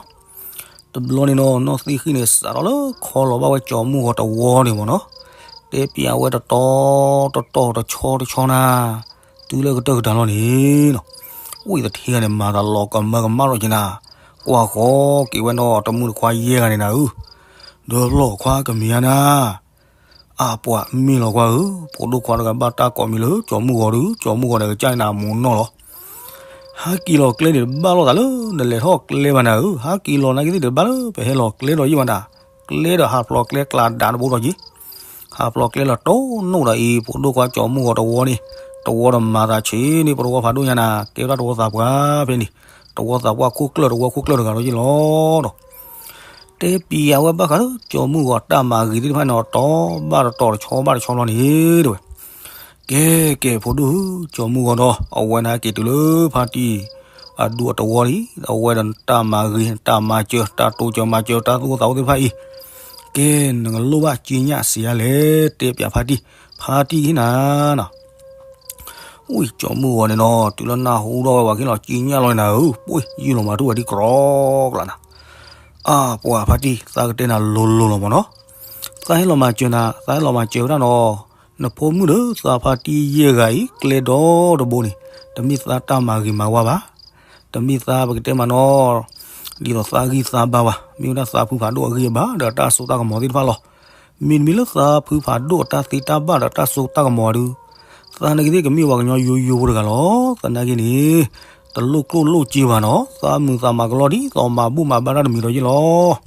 တဘျီန့ၣ်နီၤ နီၢ်သ့ၣ်ဃံန့ၣ် စးထီၣ်လၢခီလီၤဘၣ်ဝဲကၠီမုၢ်ဂီၤတဝီန့ၣ်မးနီၤ, တဲပျးဝဲတတီၤတတီၤတဆီတဆီနၤ, တုၤလၢကတၢၢ်ကတၢၢ်လီၤန့ၣ်နီၤ, အိၣ်သထ့ဂၤန့ၣ် မၤသးလီၤကမၢကမၣ်ထီၣ်က့ၤနၤ, ကွၢ်ဃီၤက့ၤဝဲနီၤတမုၣ်တခွါယဲၢ်ဂၤန့ၣ်နၤဧၢ, ဒီးလီၤခွါကမံၤဧါနၤ အပှၤမ့ၢ်လီၤကွၢ်ဧၢ, ဖိဒိၣ်ခွါတဂၤဘၣ်တၢ်ကိးမံၤလၢကၠီမုၢ်ဂီၤဒီး ကၠီမုၢ်ဂီၤန့ၣ်ကစၢ်န့ၣ်နၤမိၢ်နီၢ်လီၤ. ဟးက့ၤလီၤကျဲန့ၣ် တဘၣ်လိာ်သးလၢနလဲၤထီၣ်ကျဲဘၣ်နၤဧၢ, ဟးက့ၤလီၤနာ်က့သ့ၣ်တဘၣ်လၢပဟဲလီၤကျဲဒီးယံာ်ဘၣ်နၤ, ကျဲဒီးဟးဖျိးကျဲကျးဒးတဘိထီၣ်က့ၤ, ဟးဖျိးကျဲလီၤတိၢ်နီၣ်ဒီးအံၤ ဖိဒိၣ်ခွါကၠီမုၢ်ဂီၤတဝီန့ၣ်, တဝီဒီးမၤသးဆံးန့ၣ် ပတဝီဖးဒိၣ်ညါနၤ, ကဲဝဲဒၣ်တဝီသးပှၢ်ဖဲန့ၣ်, တဝီသးပှၢ်ခိၣ်ကျၢၢ်တဝီခိၣ်ကျၢၢ်တဂၤဒီးယံာ်လီၤဒီး တဲပျးဝဲဘၣ်ဃးလၢကၠီမုၢ်ဂီၤတၢ်မၤဂ့ၤသ့ၣ်တဖၣ်န့ၣ် တတီၤဘၣ်တတီၤတဆီဘၣ်တဆီလီၤန့ၣ်တဲဝဲ. ကဲကဲဖိဒိၣ်ဧၢ, ကၠီမုၢ်ဂီၤဒီး အဝဲန့ၣ်ဟဲက့ၤတုၤလၢဖါတံၢ် အဒူၣ်အတဝီလံ, အဝဲဒီးတၢ်မၤဂ့ၤ တၢ်မၤစၢၤ တၢ်တိစၢၤမၤစၢၤ တၢ်သူၣ်အိၣ်သးအိၣ်သ့ၣ်တဖၣ်အံၤ, ကဲနကလိၣ်ဘၣ်ကံညၣ်စံးယါလဲၣ်, တဲပျးဖါတံၢ်, ဖါတံၢ်က့ၤနၤနီၤ ဝံၢ်ကၠီမုၢ်ဂီၤန့ၣ်နီၤ တုၤလၢနၢ်ဟူထီၣ်ဝဲပှၤက့ၤလီၤကံညၣ်လီၤနၤဧၢ, ပှ့ၤယုၢ်လီၤမၤထူၣ်ဝဲဒ်ကြီကျါနၤ, အါပှၤဖါတံၢ် သးကတဲနၤလိၤလိၤလီၤမးနီၤ, သးဟဲလီၤမၤစၢၤနၤ သးဟဲလီၤမၤစၢၤဝဲဒၣ်နီၤ, နဖိမုၣ်ဒီးသးဖါတံၢ်ယဲၢ်ဂၤအံၤ ကျဲဒီတဘိန့ၣ် တမ့ၢ်သးတၢ်မၤဂ့ၤမၤဝါဘၣ် တမ့ၢ်သးပကတဲမးနီၤ, ဒ်သိးသးဂံၢ်သးဘါဘၣ်, မ့ၢ်ဝဲဒၣ်သးဖုဖးဒိၣ်အဂံၢ်အဘါဒီးတၢ်စိတၢ်ကမီၤသ့ၣ်တဖၣ်လီၤ. မ့တမ့ၢ်လၢသးဖုဖးဒိၣ်အတၢ်သ့တၢ်ဘၣ်ဒီးတၢ်စိတၢ်ကမီၤဒီး, သးနာ်က့သ့ၣ်ကမ့ၢ်ပှၤကညီယိယိဖိတဂၤလီၤ. သနာ်က့န့ၣ် တလိၣ်ကျိၣ်လိၣ်စ့ဘၣ်နီၤ, သးမုာ်သးမၤကလီဒ်သိးမၤဘူၣ်မၤဘါတၢ်တမံၤဒီးယ့ၢ်လီၤ.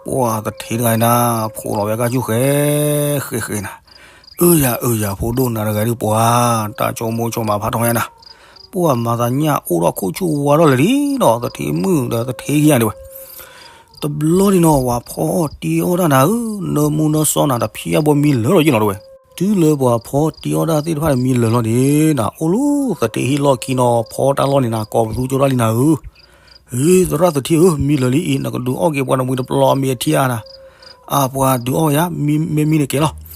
ပှၤသထ့တဂၤနၤ ဖိးလီၤဝဲကၢ်ဆူၣ်ဃဲ ဃဲဃဲနၤ, အၢယၤအၢယၤဖိဒိၣ်နၤတဂၤဒုးပှၤ, တၢ်ဆိကမိၣ်ဆိကမးဖးထီညါနၤ, ပှၤမၤသးညၣ်အိၣ်ထီၣ်ခိၣ်ဆူၣ်ဝါထီၣ်လၢာ်လံဒီး သထ့မုၣ်ဒီးသထ့ယဲၢ်န့ၣ်ဝဲ, တဘျီန့ၣ်နီၤ ပှၤဖီအီၣ်တ့အီၣ်တၢ်နၤဧၢ, နၢမူနၢစီနၤတဖံးအဘိမံလၢာ်လီၤယ့ၢ်လီၤတဝဲ. တုၤလၢပှၤဖီတ့အီၣ်တၢ်သ့ၣ်တဖၣ်န့ၣ်မံလၢာ်လီၤန့ၣ်နၤ, အိၣ်လၢသထ့ဟံၣ်လီၢ်ခံနီၤ ဖီတၢ်လီၢ်န့ၣ်နၤ ကိးပသူကၠိတၢ်လံနၤဧၢ, သရၣ်သထ့ဧၢ, မံလၢာ်လံအံၤ နကဒုးအီၣ်က့ၤပှၤနမှံၤတပျီအမ့ၤအထံဧါနၤ. အါ ပှၤဒုးအီၣ်ယၤ, မ့မ့ၢ်မံန့ၣ်ကဲလီၤ.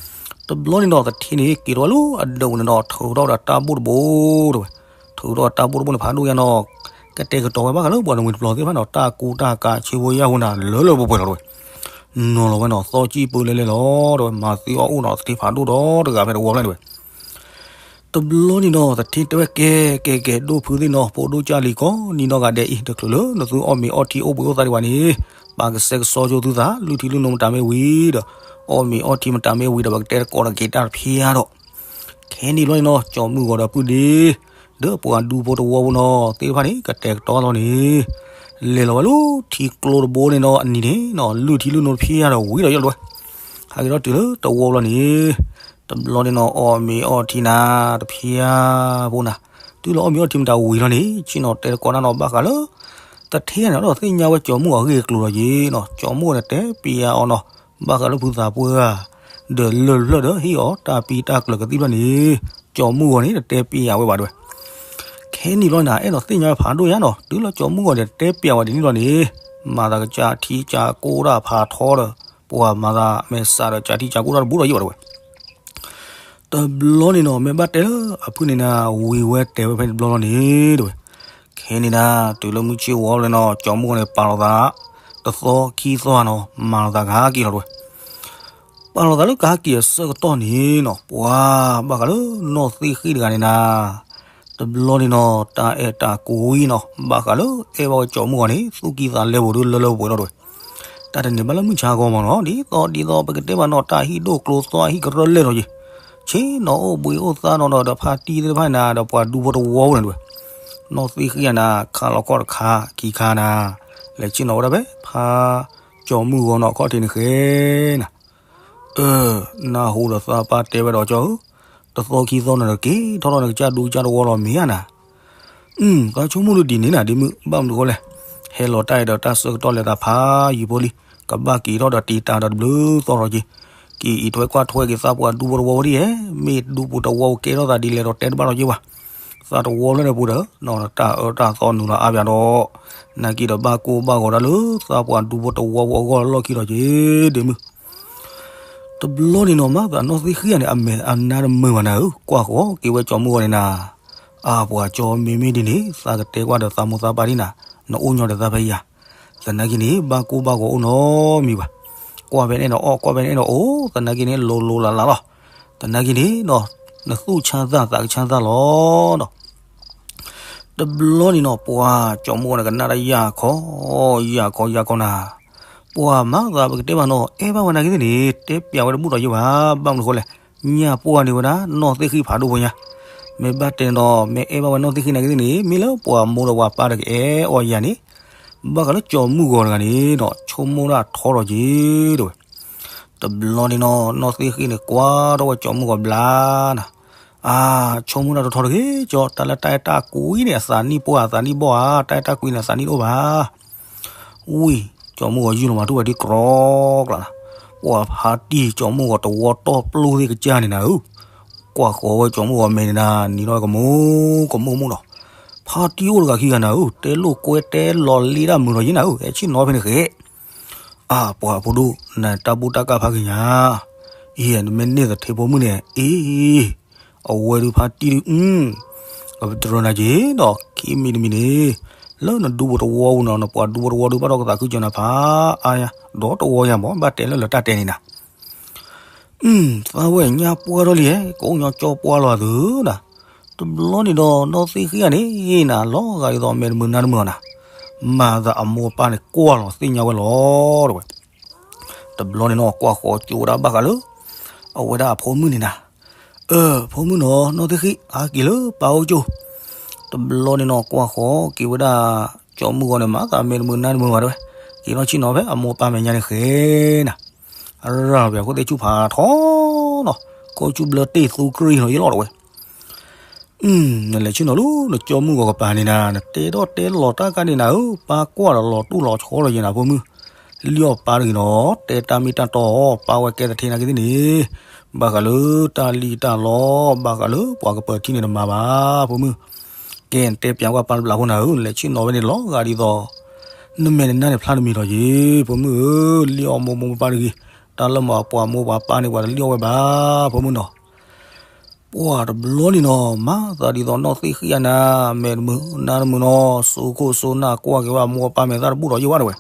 တဘျီန့ၣ်ဒီး သထ့န့ၣ် က့ၤထီၣ်ဝဲလၢအဒၢးန့ၣ်ဒီး ထုးထီၣ်ဒီးတၢ်ဘိၣ်တဘိတဝဲ, ထုးထီၣ်တၢ်ဘိၣ်တဘိန့ၣ် ဖးဒိၣ်ညါနီၤ, ကတဲာ်ကတီၤဝဲဘၣ်ဃးလၢပှၤနမှံၤတပျီသ့ၣ်တဖၣ်နီၤ, တၢ်ကူတၢ်ကၤဆ့ဝဲယၢ်ဟူနၤ လၢလၢပှဲၤပှဲၤလီၤတဝဲ, နီၤလီၤဝဲနီၤ, သီကံၢ်ပၢလၢလဲၣ်လီၤတဝဲ, မၤသ့အီၣ်အိၣ်နီၤ, သထ့ဖးဒိၣ်ဒီးတဂၤဖဲတဝီဖျၢၣ်တဝဲ တဘျီန့ၣ်နီၤ သထ့တဲဝဲ ကဲ ကဲ ကဲ ဒိၣ်ဖုသ့ၣ်နီၤ, ဖိဒိၣ်ကၢ်လံၤကိးနံၤနီၢ်ဂၤဒဲးအံၤ တချုးလၢနသုအီၣ်မ့ၤအီထံအိၣ်ဘှံးအိၣ်သါဒံးဘၣ်န့ၣ်, ပာ်ကဆှဲကဆှီကၠိသုသး, လုၢ်ထံလုၢ်နိမတၤမ့ၢ်ဝံၤဒီး, အီၣ်မ့ၤအီထံမတၤမ့ၢ်ဝံၤဒီး ပကတဲတကိးတက့ၤတၢ်တဖၣ်ဒီး, ခဲန့ၣ်ဘျီန့ၣ်နီၤ ကၠီမုၢ်ဂီၤဒီးပုၢ်ဒ့ ဒီးပှၤဒူဖိတဝီဖိနီၤ သ့ၣ်တဖၣ်န့ၣ် ကတဲာ်ကတီၤလီၤန့ၣ်, လဲၤလီၤဝဲလၢထံကျိတဘိန့ၣ်နီၤ, အနံၤန့ၣ်နီၤ လုၢ်ထံလုၢ်နိတဖၣ်ဒီးဝံၤဒီးယဲၢ်လီၤတဝဲ, ဟဲက့ၤထီၣ်တုၤလၢတဝီလီၤန့ၣ်, တဘျီန့ၣ်နီၤ အီၣ်မ့ၤအီထံနၤ တဖၣ်ဖိနၤ, တုၤလီၤအီၣ်မ့ၤအီထံမတၤဝံၤလီၤန့ၣ် ဆ့ၣ်နီၤတဲတကိးတၢ်နီၤ ဘၣ်ဃးလၢ သထ့န့ၣ်ဒီးသ့ၣ်ညါဝဲကၠီမုၢ်ဂီၤအဂ့ၢ်အကျိၤလီၤက့ၤနီၤ, ကၠီမုၢ်ဂီၤန့ၣ်တဲပျးအီၤနီၤ, ဘၣ်ဃးလၢဖုသးပှၢ်ဧါ, ဒီးလၢၢ်တဖျၢၣ်ဒီးဟ့ၣ်အီၤတၢ်ပံတၢ်ကျၢၤကသံၣ်ဖျၢၣ်န့ၣ်, ကၠီမုၢ်ဂီၤန့ၣ် တတဲပျးဝဲဘၣ်တဝဲ ခဲန့ၣ်ဘျီန့ၣ် အဲၣ်ဒိးသ့ၣ်ညါဝဲဖးဒိၣ်ညါနီၤ, တုၤလၢကၠီမုၢ်ဂီၤန့ၣ် တဲပျးဝဲဒ်န့ၣ်လီၤန့ၣ်, မၤသးကစၢ်ထံကၢ်ကိၢ်တၢ်ဖးထီဒီး, ပှၤမၤသးမဲာ်ဆှးဒီးကၢ်ထံကၢ်ကိၢ်တၢ်တဘူးဒီးယဲၢ်ဘၣ်တဝဲ တဘျီန့ၣ်နီၤ မ့ၢ်ဘၣ်တဲလၢအဖုၣ်န့ၣ်နၤ ဝံၤဝဲတဲဝဲဖဲန့ၣ်တဘျီလီၤန့ၣ်တဝဲ, ခဲန့ၣ်နၤ တုၤလၢမုၢ်ဆ့ၣ်ဝီလၢနီၤ ကၠီမုၢ်ဂီၤန့ၣ် ပာ်လီၤသး, တသီခံသီနီၤ မၤလီၤသးကဟးက့ၤလီၤတဝဲ ပာ်လီၤသးလၢကဟးက့ၤအဆၢကတီၢ်န့ၣ်နီၤ ပှၤဘၣ်ဃးလၢနီၢ်သ့ၣ်ဃံၣ်တဂၤန့ၣ်နၤ, တဘျီန့ၣ်နီၤ တၢ်အဲၣ်တၢ်ကွံနီၤ ဘၣ်ဃးလၢအဲၣ်ဘၣ်ဝဲကၠီမုၢ်ဂီၤန့ၣ် သူၣ်ကံၢ်သးလဲပူၤဒုလၢလၢပှဲၤပှဲၤလီၤတဝဲ, တၢ်တန့ၢ်ဘၣ်လၢမုၢ်ဆါဂီၢ်မးနီၤ ဒ်သိးဒ်သိးပကတဲဘၣ်နီၤ တၢ်ဟံၣ်ဒိၣ်ကျိသီဟံၣ်ကရၢလဲၢ်နီၤယံၤ, ဆ့ၣ်နီၤအိၣ်ဘှံးအိၣ်သါနီၤဒီး ဒီးဖါတံၢ်သ့ၣ်တဖၣ်န့ၣ်နၤ ဒီးပှၤဒူဖိတဝီဖိန့ၣ်တဝဲ, နီၢ်သ့ၣ်ဃံၣ်ဧါနၤ ခးလီၤခီၣ်တခါ ခံခါနၤ, လဲၤဆ့ၣ်နီၤဝဲဒၣ်ဖဲ ဖါကၠီမုၢ်ဂီၤနီၤခီၣ်ထံးန့ၣ်ဃဲနၤ အၢ, နၢ်ဟူဒီးသးပၢ်တဲဝဲဒီးကၠီဧၢ, တသီခံသီန့ၣ်ဒီး က့ၤထီၣ်ထီၣ်န့ၣ် ကစၢ်ဒူကစၢ်တဝီလီၤမ့ၢ်ဧါနၤ, သးဆိကမိၣ်ဒ်န့ၣ်နၤ ဒ်မုၢ် ဘၣ်မနုၤဃိလဲၣ်, ဟဲလီၤတၢ်အံၤဒီးတၢ်ဆၢကတီၢ်လဲၤသးဖးယံၤဖိလံ, ကဘၣ်က့ၤထီၣ်ဒီးတံာ်တာ်ဒီးတဘျုးသီထီၣ်က့ၤ, က့ၤအံးထွဲကွၢ်ထွဲက့ၤသးပှၤဒူဖိတဝီဖိဒ်ယဲၢ်, မ့ၢ်ဒူဖိတဝီဖိကဲထီၣ်သးဒ်လဲၣ်ဒီးတဲတဘၣ်လီၤက့ၤဝဲ, သးတဝီလၢန့ၣ်ပူၤဒီး တၢ်အၢတၢ်သီနုာ်လီၤအါဘၣ်ဒီး, နာ်က့ဒီးဘၣ်ကိၢ်ဘၣ်ဂီၤဒၣ်လၢသးပှၤဒူဖိတဝီဖိအဂီၢ်လီၢ်ခံလီၤက့ၤ ဒ်မုၢ် တဘျီန့ၣ်နီၤ မၤသးနီၢ်သ့ၣ်ဃံၣ်ဧါန့ၣ် အမဲာ်အနါတမုာ်ဘၣ်နၤဧၢ, ကွၢ်ဃီက့ၤဝဲကၠီမုၢ်ဂီၤန့ၣ်နၤ, အါပှၤကၠီမ့မ့ၢ်ဒ်န့ၣ် သးကတဲကွၢ်ဒီးသးမိၢ်သးပၢ်ဒ်နၤ, နအိၣ်ညီဒီးသးဖဲယၤ, သနာ်က့န့ၣ် ဘၣ်ကိၢ်ဘၣ်ဂီၤအိၣ်နီတမံၤဘၣ်, ကွၢ်ဖဲန့ၣ်ဒီးအီၣ် ကွၢ်ဖဲန့ၣ်ဒီးအိၣ် သနာ်က့န့ၣ် လိၤလိၤလးလးလီၤ, သနာ်က့န့ၣ်နီၤ နသူၣ်ဆါသၣ်သးကဆါသၣ်လီၤနီၤ တဘျီန့ၣ်နီၤ ပှၤကၠီမုၢ်ဂီၤန့ၣ်ကနၣ်တၢ်ယၢ်ခီ, ယၢ်ခီယၢ်ခီနၤ, ပှၤမၤသးပကတဲဘၣ်နီၤ အဲၣ်ဘၣ်ဝဲနာ်က့သ့ၣ်န့ၣ် တဲပျးဝဲတဘူၣ်ဒီးယဲၢ်ဘၣ်, ဘၣ်မနုၤဃိလဲၣ်, ညၣ်ပှၢ်န့ၢ်ဝဲဒၣ် နီၢ်သ့ၣ်ဃံၣ်ဖးဒိၣ်ဖိညါ, မ့ၢ်ဘၣ်တဲန့ၣ်ဒီး မ့ၢ်အဲၣ်ဘၣ်ဝဲနီၢ်သ့ၣ်ဃံၣ်နာ်က့သ့ၣ်န့ၣ် မ့ၢ်လၢပှၤမိၢ်ဒီးပှၤပၢ်ဒီးကအဲၣ်အီၤယၤန့ၣ်, ဘၣ်ဃးလၢကၠီမုၢ်ဂီၤတဂၤန့ၣ်နီၤ ဆိကမိၣ်ဒၣ်ထီထီၣ်က့ၤ တဲဝဲ တဘျီန့ၣ်နီၤ နီၢ်သ့ၣ်ဃံၣ်န့ၣ် ကွၢ်ထီၣ်ဝဲကၠီမုၢ်ဂီၤဘျါနၤ, အါ, ဆိကမိၣ်တၢ်ထီထီၣ်တဂ့ၤကၠီ, တၢ်လၢတၢ်အဲၣ်တၢ်ကွံန့ၣ် အသးနံၣ်ပှၢ် အသးနံၣ်ဘီၣ်ဧါ, တၢ်အဲၣ်တၢ်ကွံန့ၣ်အသးနံၣ်တအိၣ်ဘၣ်. ဝံၤ, ကၠီမုၢ်ဂီၤယုၢ်လီၤမၤထူၣ်ဝဲဒ်ကြီကျါနၤ, ပှၤဖါတံၢ်ကၠီမုၢ်ဂီၤတဝီတီၢ်ပျိၢ်သ့ၣ်ကစၢ်န့ၣ်နၤဧၢ, ကွၢ်ဃီၤဝဲကၠီမုၢ်ဂီၤမဲာ်န့ၣ်နၤ နံၤထီၣ်ကမူကမူမူနီၤ, ဖါတံၢ်အိၣ်တဂၤခံဂၤနၤဧၢ, တဲလိာ်ကွဲတဲလီၤလ့တၢ်မုာ်လီၤယဲနၤဧၢ, ဟဲဆ့ၣ်နီၤဖဲန့ၣ်ဃဲ အါ, ပှၤဖိဒိၣ်, နတၢ်ဘူၣ်တၢ်ကၢ်ဖးက့ၤညါ, အံၤ နမ့ၢ်န့ၢ်သထ့ဖိမုၣ်န့ၣ်, အ့, အဝဲဒုးဖါတံၢ်ဒုး, အတရၢနၤက့ၤဒီး ခံမံၤတမံၤန့ၣ်, လၢနဒူဖိတဝီပူၤနီၤ နပှၤဒူဖိတဝီဒုးဘၣ်ဒီးကသးခုကၠီနၤဖးအါညါ, ဒီးတဝီညါမး ဘၣ်တဲလၢလၢတၢ်တဲန့ၣ်နၤ သးဝဲညါပှၢ်ထီၣ်လံ, ကအိၣ်ညီကၠီပှၢ်လီၤအသုနၤ, တဘျီန့ၣ်ဒီး နီၢ်သ့ၣ်ဃံၣ်ဧါန့ၣ်နၤ လီၤဂာ်ဒ်သိးမဲာ်တမုာ်နါတမုာ်အီၤနၤ, မၤသးအမိၢ်အပၢ်န့ၣ်ကွၢ်လီၤသ့ၣ်ညါဝဲလီၤတဝဲ, တဘျီန့ၣ်နီၤ ကွၢ်ဃီၤကၠိဝဲဒၣ်ဘၣ်ဃးလၢ အဝဲဒၣ်အဖိမုၣ်န့ၣ်နၤ, အၢ ဖိမုၣ်နီၤ နီၢ်သ့ၣ်ဃံၣ် ဟးက့ၤလၢပၢ်အိၣ်ကၠိ, တဘျီန့ၣ်နီၤ ကွၢ်ဃီၤက့ၤဝဲဒၣ် ကၠီမုၢ်ဂီၤန့ၣ် မၤသးမဲာ်တမုာ်နါတမုာ်ဘၣ်တဝဲ, က့ၤထီၣ်ဆ့ၣ်နီၤဖဲအမိၢ်အပၢ်မဲာ်ညါန့ၣ်ဃဲနၤ, အရၣ်ပှၤခိၣ်သ့ၣ်ဆူၣ်ဖးထီနီၤ, ခိၣ်ဆူၣ်ဘျၢတ့ၢ်သူကရံၢ်နီၤယလီၤတဝဲ နလဲၤဆ့ၣ်နီၤလၢနကၠီမုၢ်ဂီၤကပၤန့ၣ်နၤ နတဲထီၣ်တဲလီၤတၢ်ကါန့ၣ်နၤဧၢ, ပၢ်ကွၢ်ဒီးလီၤတူၢ်လီၤဆီလီၤယဲနၤဖိမုၣ်, လံၣ်အီၣ်ပၢ်တဂ့ၤနီၤ, တဲတၢ်မ့ၢ်တၢ်တီ, ပၢ်ဝဲကဲသထ့နာ်က့သ့ၣ်န့ၣ်, ဘၣ်ဃးလၢတၢ်လံၣ်တၢ်လီ, ဘၣ်ဃးလၢပှၤကပၢၤထံန့ၣ်နမၤဘၣ်ဖိမုၣ်, ကဲနတဲပျးကွၢ်ပၢ်တဘျးဖိနၤဧၢ, နလဲၤဆ့ၣ်နီၤဝဲန့ၣ်လီၤဂာ်ဒ်သိး နမဲာ်နနါန့ၣ်ဖျါတမံၤထီၣ်က့ၤ ဖိမုၣ်ဧၢ, လံၣ်အီၣ်မိၢ်မိၢ်ပၢ်ပၢ်တဂ့ၤ, တၢ်လၢမ့ၢ်ပှၤမိၢ်ပှၤပၢ်န့ၣ် ပှၤတလံၣ်အီၣ်ဝဲဘၣ် ဖိမုၣ်နီၤ. ပှၤတဘျီန့ၣ်နီၤ မၤသးဒ်သိးနီၢ်သ့ၣ်ဃံၣ်အနၤ, မဲာ်တမုာ်နါတမုာ်နီၤ, စိခိၣ်စိနၢ်ကွၢ်က့ၤဝဲအမိၢ်အပၢ်မဲာ်သၣ်တဘူၣ်ထီၣ်ယ့ၢ်ဝဲတဝဲ.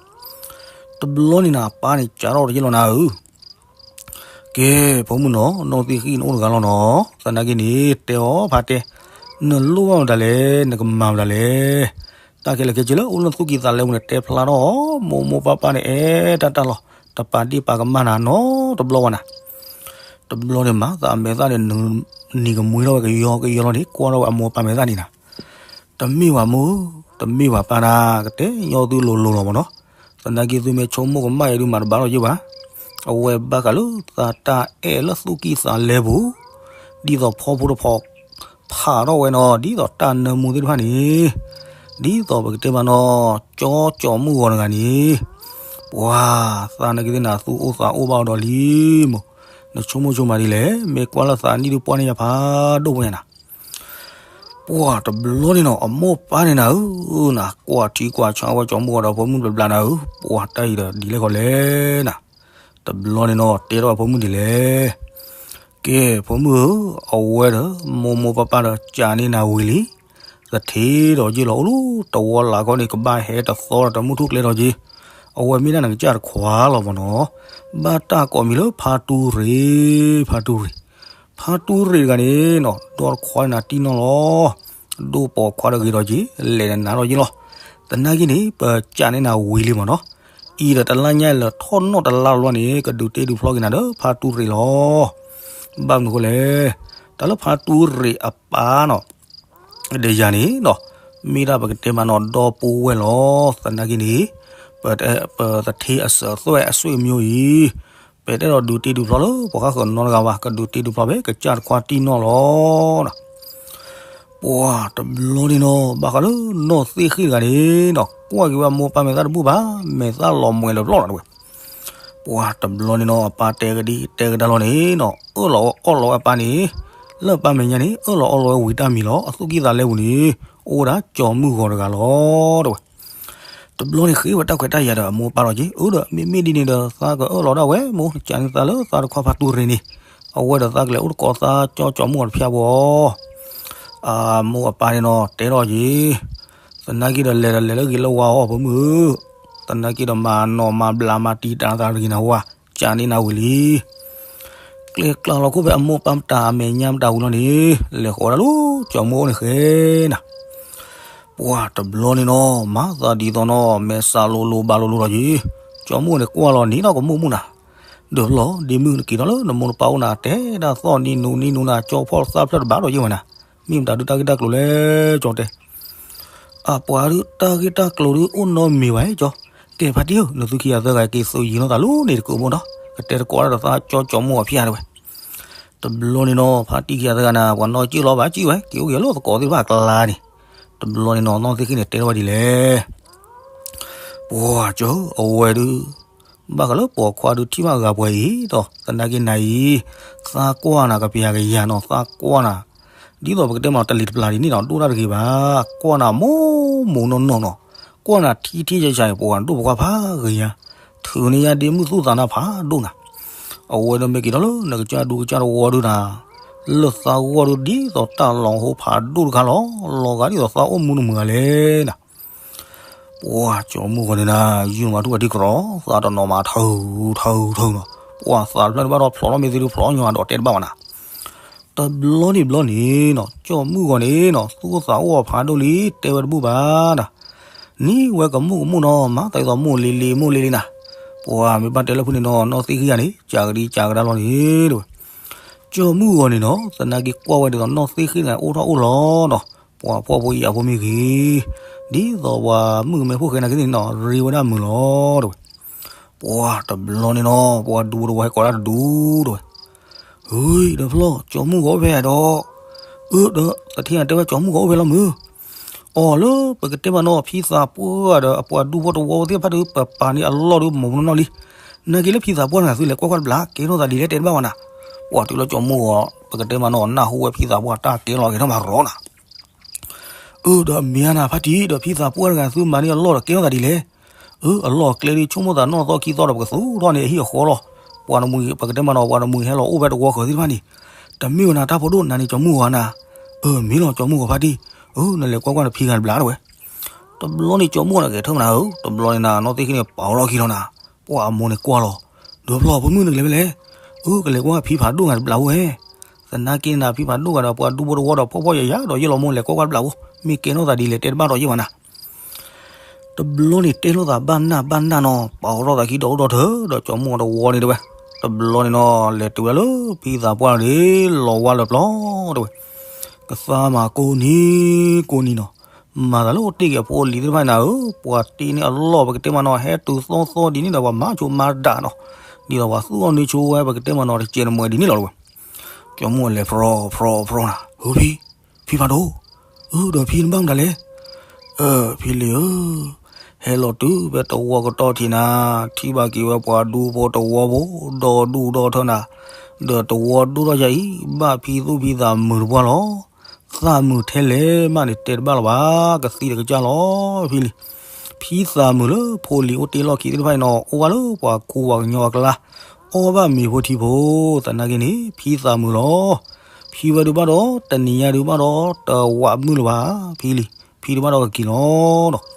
တဘျီန့ၣ်နၤ အပၢ်န့ၣ်ကးထီၣ်တယ့ၢ်လီၤနၤဧၢ ကဲ, ဖိမုၣ်နီၤ, နီၢ်သ့ၣ်ဃံၣ်နအိၣ်တဂၤလီၤနီၤ, သနာ်က့န့ၣ် တဲအီၤဖးတဲ, နလိၣ်ဘၣ်မတၤလဲၣ်, နကမၤမတၤလဲၣ်. တၢ်ခဲလၢာ်ခဲဆ့လၢအိၣ်လၢသူၣ်ကံၢ်သးလဲပူၤန့ၣ် တဲဖျါထီၣ်, မိၢ်မိၢ်ပၢ်ပၢ်န့ၣ် အဲၣ်တၢ်တၢ်လီၤ, တပာ်ဒ့ၣ်ပာ်ကမၣ်နၤနီတဘျီဝဲနၤ. တဘျီန့ၣ်မၤသးအမဲာ်သၣ်န့ၣ် နံၤကမှံထီၣ်ဝဲကယီကယီလီၤန့ၣ် ကွၢ်ထီၣ်ဝဲအမိၢ်အပၢ်မဲာ်သၣ်န့ၣ်နၤ တမ့ၢ်ဘၣ်မိၢ်, တမ့ၢ်ဘၣ်ပၢ်နၤ, ကတဲညီသုလိၤလိၤလီၤမ့ၢ်နီၤ. သနာ်က့သုမ့ၢ်ဆိကမိၣ်ကမၣ်အံၤဒုးမၤတဘၣ်လီၤယ့ၢ်ဘၣ်. အဝဲဘၣ်ဃးလၢသးတၢ်အဲၣ်လၢသူၣ်ကံၢ်သးလဲပူၤ, ဒ်သိးဖီဖိတဖီ ဖးထီၣ်ဝဲနီၤ, ဒ်သိးတၢ်နၢမူသ့ၣ်တဖၣ်န့ၣ်, ဒ်သိးပကတဲမးနီၤ, ကၠီကၠီမုၢ်ဂီၤတဂၤန့ၣ်, ပှၤသးနာ်က့သ့ၣ်နၤ သူၣ်အိၣ်သးအိၣ်ဘၣ်အီၤဒီးလံမိၢ်, နဆိကမိၣ်ဆိကမးဒ်လဲၣ်, မ့ၢ်ကွၢ်လၢသးနံၣ်ဒုးပှၢ်န့ၢ်ယၤဖးဒိၣ်ပှဲၤညါနၤ ပှၤတဘျီန့ၣ်နီၤ အမိၢ်ပၢ်န့ၣ်နၤဧၢ, နကွၢ်ထံကွၢ်ဆးဝဲကၠီမုၢ်ဂီၤဒီးဖိမုၣ်ဘျီဘျီနၤဧၢ, ပှၤတၢ်အံၤဒီးဒ်လဲၣ်ဃီလဲၣ်နၤ. တဘျီန့ၣ်နီၤ တဲထီၣ်အဖိမုၣ်ဒ်လဲၣ်, ကဲ, ဖိမုၣ်ဧၢ, အဝဲဒီး မိၢ်မိၢ်ပၢ်ပၢ်ဒီးကးန့ၢ်နၤဝံၤလံ, သထ့ဒီးယ့ၢ်လီၤအိၣ်လၢတဝီလးခီန့ၣ် ကဘၣ်ဟဲတသီဒီးတမုၢ်ထူၣ်ကျဲထီၣ်က့ၤ, အဝဲမ့ၢ်ဒၣ်နကစၢ်တခွါလီၤမ့ၢ်နီၤ, ဘၣ်တၢ်ကိးမံၤလၢဖါတူရ့ၣ်, ဖါတူရ့ၣ် ဖါတူရ့ၣ်တဂၤန့ၣ်နီၤ ဒီတခွါန့ၣ်နၤတံၢ်နီၢ်လီၤ, ဒိၣ်ပိာ်ခွါဒီးဂ့ၤထီၣ်က့ၤ, လဲၤနနၤထီၣ်က့ၤလီၤ. သနာ်က့န့ၣ် ပကးန့ၢ်နၤဝံၤလံမ့ၢ်နီၤ, အံၤဒီးတလါညါလၢထီၣ်နီၣ်တလါလီၤန့ၣ် ကဒုးတ့ဒုးဖျီက့ၤနၤဒီးဖါတူရ့ၣ်လီၤ. ဘၣ်မနုၤဃိလဲၣ်, တၢ်လၢဖါတူရ့ၣ်အပၢ်နီၤ ဒီးယၤန့ၣ်နီၤ, မ့ၢ်ဒၣ်ပကတဲမးနီၤ ဒီပုၢ်ဝဲၢ်လီၤ. သနာ်က့န့ၣ် ပသထ့အစၢၤသွဲၣ်အဆွေမျိုးအံၤ, ပတအဲၣ်ဒိးဒုးတ့ဒုးဖျီလၢပှၤဃၣ်ဃၢၤနီတဂၤဘၣ်, ကဒုးတ့ဒုးဖျီဖဲကစၢ်တခွါတံၢ်နီၢ်လီၤ. ပှၤတဘျီန့ၣ်နီၤ ဘၣ်ဃးလၢနီၢ်သ့ၣ်ဃံၣ်တဂၤန့ၣ်နီၤ ကွၢ်က့ၤဝဲအမိၢ်ပၢ်မဲာ်သၣ်တဘူၣ်ဘၣ်, မဲာ်သၣ်လီၤမှဲၤလၢၤပျီလီၤတဝဲ. ပှၤတဘျီန့ၣ်နီၤ အပၢ်တဲကဒံတဲကဒါလီၤန့ၣ်နီၤ အၢၣ်လီၤအီၣ်လီၤဝဲအပၢ်န့ၣ်, လၢအပၢ်မဲာ်ညါန့ၣ် အၢၣ်လီၤအီလီၤဝဲဝံၤတၢ်မံၤလီၤ. အသူၣ်ကံၢ်သးလဲပူၤန့ၣ် အိၣ်ဝဲဒၣ်ကၠီမုၢ်ဂီၤတဂၤလီၤတဝဲ. တဘျီန့ၣ်ဃ့ဝဲတၢ်ခွဲးတၢ်ယာ်ဒီးအမိၢ်ပၢ်လီၤက့ၤ, အၢဒီး မ့မ့ၢ်ဒ်န့ၣ်ဒီး သးကအၢၣ်လီၤဒၣ်ဝဲမိၢ်, ကးန့ၢ်သးလၢသးတခွါဖါတူရ့ၣ်န့ၣ်, အဝဲဒီးသးကလဲၤအိၣ်သကိးသးကၠီကၠီမုၢ်ဂီၤတဖၠၣ်ဘၣ်. အမိၢ်အပၢ်န့ၣ်နီၤ တဲထီၣ်က့ၤ, သနာ်က့ဒီးလဲၤဒီးလဲၤလၢဂ့ၤလၢဝါအီၤ ဖိမုၣ်ဧၢ, သနာ်က့ဒီးမၤနီၣ်မၤဘျးမၤတံာ်တာ်သးတဂ့ၤနၤဝဲ, ကးန့ၢ်နၤဝံၤလံ. ကျဲကျါလီၤခိၣ်ဖဲအမိၢ်ပၢ်မတၤအမဲာ်ညါမတၤဝံၤလီၤန့ၣ်, လဲၤဃီၤဒၣ်လၢကၠီမုၢ်အိၣ်န့ၣ်ဃဲနၤ. ပှၤတဘျီန့ၣ်နီၤ မၤသးဒ်သိးနီၤ မဲာ်ဆှးလိၤလိၤဘၣ်လိၤလိၤလီၤက့ၤ, ကၠီမုၢ်န့ၣ်ကွၢ်လီၤန့ၣ်ဒီးကမူၣ်မူၣ်နၤ. ဒီးဖျီ ဒ့မုၣ်နက့ၤထီၣ်လၢနမိၢ်နပၢ်အိၣ်နၤ တဲဒၣ်သီၣ်နံၤနူၤနံၤနူၤနၤ ကၠီဖီၣ်သၣ်ဖျၢၣ်တဘၣ်ဒီးယ့ၢ်ဝဲနၤ, မ့ၢ်မတၤဒုးတၢ်ဂ့ၢ်တၢ်ကျိၤလဲၣ် ကၠီတဲ အပှၤဒုးတၢ်ဂ့ၢ်တၢ်ကျိၤဒုးအိၣ်နီတမံၤဘၣ်ကၠီ, ကဲဖါတံၢ်ဧၢ နသုခံဂၤသၢဂၤက့ၤသုးယံၤလိာ်သးလၢန့ၣ်တကိးဘိဒီး ကတဲသကိးဒၣ်ဒီးသးကၠီကၠီမုၢ်အီၤဖၠၣ်တဲဝဲ. တဘျီန့ၣ်နီၤ ဖါတံၢ်ခံဂၤသၢဂၤနၤ ပှၤနီၢ်ကၠံၣ်လီၤဘၣ်ကၠံၣ်ဝဲ က့ၤအိၣ်က့ၤလၢသကိးသ့ၣ်တဖၣ်အကျါန့ၣ်, တဘျီန့ၣ်နီၤ နီၢ်သ့ၣ်ဃံၣ်န့ၣ်တဲထီၣ်ဝဲဒ်လဲၣ် ပှၤကၠီ အဝဲဒုး ဘၣ်ဃးလၢပိာ်ခွါဒုးထံၣ်ဘၣ်ဂၤပှဲၤအံၤဒီး သနာ်က့နၤအံၤ သးကွၢ်နၤကပျၤကယၤနီၤ သးကွၢ်နၤ ဒ်သိးပကတဲမးတလံၤတပျၢ်ဒ်န့ၣ်နီၤ ဒိၣ်တၢ်တဂ့ၤဘၣ်, ကွၢ်နၤမိၢ်မိၢ်နီၢ်နီၢ်နီၤ, ကွၢ်နၤထံထံယၢယၢအံၤ ပှၤဒိၣ်ပိာ်ခွါဖးဂ့ၤညါ, ထုးန့ၢ်ယၤဒ့မုၣ်သူၣ်သးနါဖးဒိၣ်နၤ, အဝဲဒၣ်မ့ၢ်က့ၤဒီးလၢနကစၢ်ဒူကစၢ်တဝီဒုနၤ, လၢသးဂီၢ်ဒုဒ်သိးတၢ်လီၤဟိဖးဒိၣ်တခါလီၤ, လီၤဂာ်ဒ်သိးသးအိၣ်မူတမုာ်ဂၤလဲၣ်နၤ ပှၤကၠီမုၢ်ဂီၤန့ၣ်နၤ ယူၢ်မၤထူၣ်ဝဲထံကရီ သးတနီၤမးထၢထၢထၢနီၤ, ပှၤသးတဖျၢၣ်တဘၣ်ဒီးဖျိးထီၣ်မ့ၢ်သ့ဒုးဖျိးညီဒီးတဲတဘၣ်ဘၣ်နၤ, တဘျီန့ၣ်ဘျီန့ၣ်နီၤ ကၠီမုၢ်ဂီၤန့ၣ်နီၤ သူၣ်အိၣ်သးအိၣ်အဖးဒိၣ်လံ တဲဝဲတဘူၣ်ဘၣ်နၤ, နံၤဝဲကမူၣ်ကမူၣ်နီၤ မၤသးဒ်သိးမိၢ်လံလံမိၢ်လံလံနၤ, ပှၤမ့ၢ်ဘၣ်တဲလၢဖုန့ၣ်နီၤ နီၢ်သ့ၣ်ဃံၣ်ယၤန့ၣ် ကးကဒါကဒါလီၤန့ၣ်တဝဲ ကၠီမုၢ်ဂီၤန့ၣ်နီၤ သနာ်က့ကွၢ်ဝဲဒ်သိးနီၢ်သ့ၣ်ဃံၣ်န့ၣ် အိၣ်ထီၣ်အိၣ်လီၤနီၤ, ပှၤဖှီၣ်ဖိယာ်ဖိမ့ၢ်ဂ့ၤ, ဒ်သိးပှၤမုၣ်ကမဲဖိဃဲနာ်က့န့ၣ်နီၤ ရ့ဝဲဒၣ်မုာ်လီၤတဝဲ, ပှၤတဘျီန့ၣ်နီၤ ပှၤဒူဖိတဝီဟဲကိးဒၣ်တဒူတဝဲ, ဟူဒီးဖျီၣ် ကၠီမုၢ်ဂီၤအိၣ်ဖဲဒီး, အၢ ဒီးသထ့တဲဝဲကၠီမုၢ်ဂီၤအိၣ်ဖဲလီၤမုၢ် အီၤလၢပကတဲမးနီၤ ဖံသးပှၢ်ဒီးအပှၤဒူဖိတဝီသ့ၣ်တဖၣ်ဒီး ပပာ်န့ၢ်အလီၢ်ဒီးမုၢ်နီၢ်နီၢ်လံ, နာ်က့လၢဖံသးပှၢ်တဂၤသုလဲၤကွၢ်ကွၢ်တဘျီ ကဲထီၣ်သးဒ်လဲၣ်တဲတဘၣ်ဘၣ်နၤ, ပှၤတုၤလၢကၠီမုၢ်ဂီၤ ပကတဲမးနီၤ နၢ်ဟူဝဲဖံသးပှၢ်တၢ်ကဲလီၤကဲထီၣ်မးရီနၤ အၢ ဒီးမ့ၢ်ဧါနၤဖါတံၢ် ဒီးဖံသးပှၢ်တဂၤသုမၤန့ၢ်အလီၢ်ဒီးကဲထီၣ်သးဒ်လဲၣ်, အလီၢ်အကျဲဒ်ဆိကမိၣ်သးနီၢ်သီခံသီဒီး ပကသူၣ်ထီၣ်န့ၣ်အဟံၣ်အဃီလီၤ. ပှၤတမုၢ် ပကတဲမးနီၤ ပှၤတမုၢ်ဟဲလီၤအိၣ်ဖဲတဝီဃၢၤသ့ၣ်တဖၣ်န့ၣ်, တမ့ၢ်ဝဲနၤတၢ်ဖိဒိၣ် နၤန့ၣ်ကၠီမုၢ်ဂီၤနၤ. အၢ မ့ၢ်လီၤကၠီမုၢ်ဂီၤဖါတံၢ်, အၢ နလဲၤကွၢ်ကွၢ်နဖံဂၤတဘျီတဝဲ. တဘျီန့ၣ်ကၠီမုၢ်ဂီၤန့ၣ်ဂဲၤထၢၣ်မနၤဧၢ, တဘျီန့ၣ်နၤ နီၢ်သ့ၣ်ဃံန့ၣ် ပာ်အီၤထီၣ်ခံလီၤနၤ. ပှၤအမိၢ်န့ၣ်ကွၢ်လီၤ, ဒီးဖျီၣ်ဖိမုၣ်နကလဲၤဖဲလဲၣ်. အၢ ကလဲၤကွၢ်ဖံဖးဒိၣ်ဂၤတဘျီဝဲ. သနာ်က့နၤ ဖံဖးဒိၣ်ဂၤဒီးပှၤဒူဖိတဝီဒီး ဖှီၣ်ဖှီၣ်ယာ်ယာ်ဒီးယဲၢ်လီၤမိၢ် လဲၤကွၢ်ကွၢ်တဘျီဖိ, မ့ၢ်ကဲထီၣ်သးဒ်လဲၣ် တဲတဘၣ်ဒီးယဲၢ်ဘၣ်နၤ. တဘျီန့ၣ် တဲလိာ်သးဘၣ်နၢ်ဘၣ်နၢ်နီၤ, ပာ်အီၤထီၣ်သးခံဒီးအိၣ်ဒီးထၢဒီးကၠီမုၢ်ဂီၤတဝီန့ၣ်တဝဲ. တဘျီန့ၣ်နီၤ လဲၤတုၤဝဲဒၣ်လၢဖံသးပှၢ်န့ၣ် လီၤဝါလၢပျီတဝဲ. ကသါမၤကိးနံၤကိးနံၤနီၤ, မၤသးလၢအိၣ်တ့ၢ်က့ၤအဖိအလံၤသ့ၣ်တဖၣ်န့ၣ်ဧၢ, ပှၤတ့န့ၢ်အလီၢ် ပကတဲမးနီၤ ဟဲတုၤသီသီဒ်န့ၣ်ဒီး ပှၤမၤဆိမၤဒၣ်နီၤ, ဒ်သိးပှၤသူၣ်အီၣ်နွံဆိဝဲ ပကတဲမးနီၤ တစဲးတမှဲးဒ်န့ၣ်လီၤတဝဲ. ကၠီမုၢ်ဂီၤလဲၤဖြီဖြီဖြီနၤ, ဧၢဖံ ဖံဖးဒိၣ်, အၢ ဒီးဖံနဘၣ်မတၤလဲၣ်. အၢ ဖံလံၤဧၢ, ဟဲလီၤတုၤဖဲတဝီကတီၢ်ထံးနၤ, ထံၣ်ဘၣ်က့ၤဝဲပှၤဒူဖိတဝီဖိ, ဒီဒူၣ်ဒီထၢနၤ, ဒီးတဝီဒိၣ်ထီၣ်ယၤအံၤ ဘၣ်ဖံသူၣ်ဖံသးမုာ်တပှၢ်လီၤ. သးမုာ်ထဲလဲၣ်မးန့ၣ် တဲတဘၣ်လီၤဘၣ်, ကသံတကစၢ်လီၤ ဖံလံၤ. ဖံသးမုာ်လၢဖိလံၤအိၣ်တ့ၢ်လီၢ်ခံသ့ၣ်တဖၣ်အံၤနီၤ အိၣ်ဘၣ်လၢပှၤကူပှၤကညီအကျါ, အီၣ်ဘၣ်မ့ၤဖိထံဖိ, သနာ်က့န့ၣ် ဖံသးမုာ်လီၤ. ဖံဝဲဒုးဘၣ်ဒီး တနံၤညါဒုးဘၣ်ဒီး တဝးမုၢ်လၢၤဘၣ်, ဖံလံၤ, ဖံဒုးဘၣ်ဒီးကက့ၤလီၤဒီး.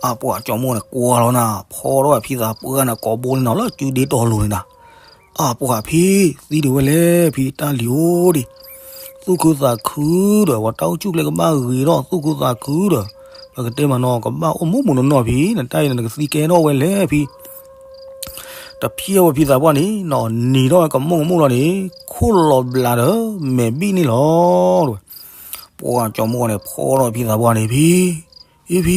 အပှၤကၠီမုၢ်ဂီၤန့ၣ် ကွၢ်လီၤနၤ, ဖီထီၣ်ဖံသးပှၢ်န့ၣ် ကိာ်ဘိန့ၣ်နီၤ လၢစုဒ့တီၤလိၤန့ၣ်နၤ. အပှၤဖံ, သံဒံးဝဲလဲၣ်ဖံ တၢ်လံၤဧိၤဒံး, သူၣ်ခုသးခုဒီး ပှၤတၢ်အိၣ်ဆူၣ်ကျဲကဘၣ်ဂ့ၤထီၣ် သူၣ်ခုသးခုဒီး ပကတဲမးနီၤ ကဘၣ်အိၣ်မူမူးနီၢ်နီၢ်ဖံ, နတၢ်အံၤန့ၣ် နကသံကဲထီၣ်ဝဲလဲၣ်ဖံ. တဖျဲဝဲဖံသးပှၢ်န့ၣ်နီၤ နံၤထီၣ်ဝဲကမူၣ်ကမူၣ်လီၤန့ၣ် ခိၣ်လီၤဘျးဒီး မဲာ်ဘံၣ်န့ၣ်လီၤတဝဲ. ပှၤကၠီမုၢ်ဂီၤန့ၣ် ဖီထီၣ်ဖံသးပှၢ်န့ၣ် ဖံ အ့ဖံ,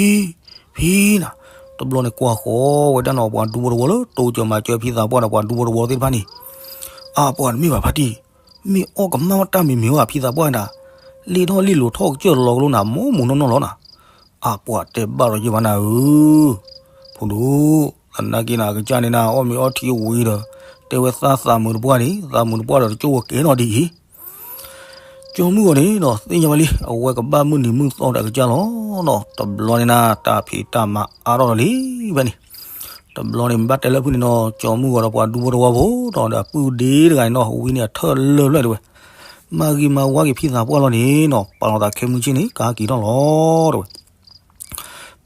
ဖံနၤ, တဘျီန့ၣ်ကွၢ်ဃီဝဲဒၣ်နီၤ ပှၤဒူဖိတဝီလၢတိစၢၤမၤစၢၤဖံသးပှၢ်ဒီး ပှၤဒူဖိတဝီသ့ၣ်တဖၣ်န့ၣ်, အပှၤတမ့ၢ်ဘၣ်ဖါတံၢ်, မ့ၢ်အီၣ်ကမၣ်တၢ်မံၤမံၤဧါ ဖံသးပှၢ်နၤ, လ့ၣ်ထီၣ်လ့ၣ်လိၤထီၣ်ကစၢၢ်လီၤကလိနၤ မူမူးနီၢ်နီၢ်လီၤနၤ. အပှၤတဲဘၣ်ဒီးယဲၢ်ဘၣ်နၤဧၢ, ဖိဒိၣ်, သနာ်က့နၤ အကစၢ်န့ၣ်နၤ အီၣ်မ့ၤအီထံဝံၤဒီး တဲဝဲသးသးမုာ်တပှၢ်န့ၣ် သးမုာ်တပှၢ်ဒီးတကၠိၣ်ဝဲကဲနီၤဒ်အံၤ ကၠီမုၢ်ဂီၤန့ၣ်နီၤ သ့ၣ်ညါဝဲလံ အဝဲကဘၣ်မုၢ်နံၤမုၢ်သီဒီးအကစၢ်လီၤနီၤ. တဘျီန့ၣ်နၤ တၢ်ဖံးတၢ်မၤအါထီၣ်လီၤလံဖဲန့ၣ်. တဘျီန့ၣ် မ့ၢ်ဘၣ်တဲလၢဖုၣ်န့ၣ်နီၤ ကၠီမုၢ်ဂီၤဒီးပှၤဒူဖိတဝီဖိဒီး ဒီးအပုၢ်ဒ့တဂၤန့ၣ်နီၤ ဝံန့ၣ်အထၢၣ်လၢၢ်ဖျၢၣ်တဝဲ မၤဂ့ၤမၤဝါက့ၤဖံသးပှၢ်လီၤန့ၣ်နီၤ ပာ်လီၤသးခဲမုၢ်ဆ့ၣ်န့ၣ် ကဟဲက့ၤထီၣ်လီၤတဝဲ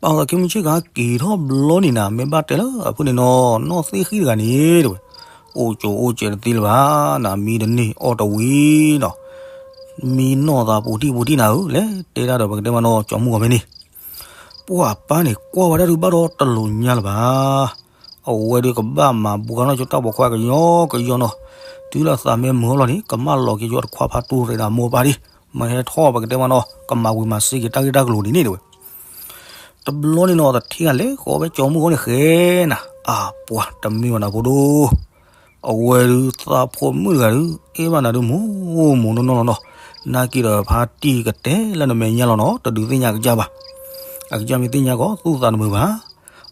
ပာ်လီၤသးခဲမုၢ်ဆ့ၣ်ကဟဲက့ၤထီၣ်ဘျီန့ၣ်နၤ မ့ၢ်ဘၣ်တဲလၢအဖုၣ်န့ၣ်နီၤ နီၢ်သ့ၣ်ဃံၣ်တဂၤန့ၣ်တဝဲ အိၣ်ကၠိအိၣ်စဲးတသ့လၢၤဘၣ်နၤ မံတန့ၢ်အီၣ်တဝံၤနီၤ မံနီၢ်သးပူၤတံၢ်ပူၤတံၢ်နၤဧၢ လဲၤတဲဒၣ်ဒီးပကတဲမးနီၤ ကၠီမုၢ်ဂီၤဖဲန့ၣ် ပှၤပၢ်န့ၣ် ကွၢ်ဝဲဒၣ်ဒုးဘၣ်ဒီးတလိၤညါလၢၤဘၣ်. အဝဲဒုးကဘၣ်မၤဘူးကနီၣ်ကၠိတၢ်ပိာ်ခွါကယီကယီနီၤ, တုၤလၢအသးမ့ၢ်မုာ်အီၤလီၤန့ၣ် ကမၣ်လီၤက့ၤကၠိတခွါဖါတူၢ်ရ့ၣ်ဒီးမိၢ်ပၢ်ဒံး, မ့ၢ်ဟဲထီၣ်ပကတဲမးနီၤ ကမၤဝံၤမၤစ့က့ၤတၢ်ဂ့ၢ်တၢ်ကျိၤဒ်န့ၣ်တဝဲ တဘျီန့ၣ်နီၤ တထံၣ်ဂၤလဲၤဃီဖဲကၠီမုၢ်ဂီၤန့ၣ်ဃဲနၤ, အါပှၤတမ့ၢ်ဘၣ်နၤဖိဒိၣ် အဝဲဒုးသးဖိမုၣ်တဂၤဒုး အဲၣ်ဘၣ်နၤဒုးမူမူနီၢ်နီၢ်လီၤနီၤ, နာ်က့ဒီးဖါတံၢ်ကတဲလၢနမဲာ်ညါလီၤနီၤ တဒုးသ့ၣ်ညါကစၢ်ဘၣ်, အကစၢ်မ့ၢ်သ့ၣ်ညါကီး သူၣ်သးတမုာ်ဘၣ်,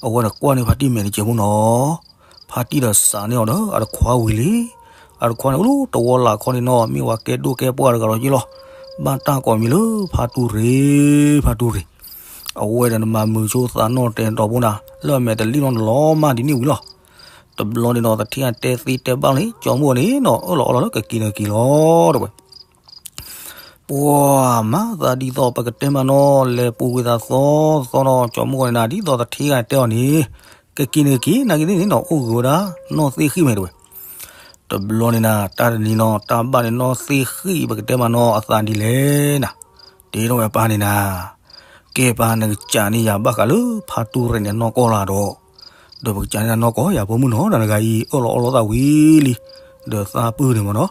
အဝဲန့ၣ်ကွၢ်န့ၢ်ဖါတံၢ်မဲာ်တစဲးဖိနီၤ ဖါတံၢ်ဒီးစးန့ၢ်အီၤဒီးအတခွါဝံၤလံ, အတခွါန့ၣ်အိၣ်လၢတဝီလၢ်ခီန့ၣ်နီၤ မ့ၢ်ဝဲကဲဒိၣ်ကဲပှၢ်တဂၤလီၤက့လီၤ, ဘၣ်တၢ်ကိးမံၤလၢဖါတူၢ်ရ့ၣ်, ဖါတူၢ်ရ့ၣ်, အဝဲဒီးနမၤမုာ်ဆိသးနီၣ်တဲာ်တီၤဖိနၤ လၢအမဲာ်တလံၣ်နီတလီၤမးဒ်န့ၣ်ဝံၤလီၤ, တဘျီန့ၣ်နီၤ တထံၣ်အတဲသ့တဲဘၣ်န့ၣ် ကၠီမုၢ်ဂီၤန့ၣ်နီၤ အၢၣ်လီၤအီလီၤလၢကက့ၤန့ၣ်က့ၤလီၤတဝဲ ပှၤမၤသးဒ်သိးပကတဲမးနီၤ လဲၤပူၤကွံာ်သးသီသီနီၤ ကၠီမုၢ်ဂီၤန့ၣ်နၤ ဒ်သိးတထံၣ်ဂၤတဲအီၤန့ၣ် ကက့ၤန့ၣ်က့ၤ နာ်က့သ့ၣ်န့ၣ်နီၤ အိၣ်ဂ့ၤဝဲဒၣ် နီၢ်သ့ၣ်ဃံၣ်မဲာ်တဝဲ တဘျီန့ၣ်နၤ တၢ်တနံၤနီၤ တၢ်ဘၣ်န့ၣ်နီၢ်သ့ၣ်ဃံၣ် ပကတဲမးနီၤ အသးဒ်လဲၣ်နၤ, တဲထီၣ်ဝဲပၢ်န့ၣ်နၤ ကဲပၢ် နကစးန့ၢ်ယၤဘၣ်ဃးလၢဖါတူၢ်ရ့ၣ်န့ၣ်နီၢ်ကီၢ်လၢဒီး, ဒီးပကစးန့ၢ်နၤနီၢ်ကီၢ် ယၤဖိမုၣ်နီၤ တဂၤအံၤ အၢၣ်လီၤအီလီၤသးဝံၤလံ, ဒီးသးပုၢ်န့ၣ်မးနီၤ,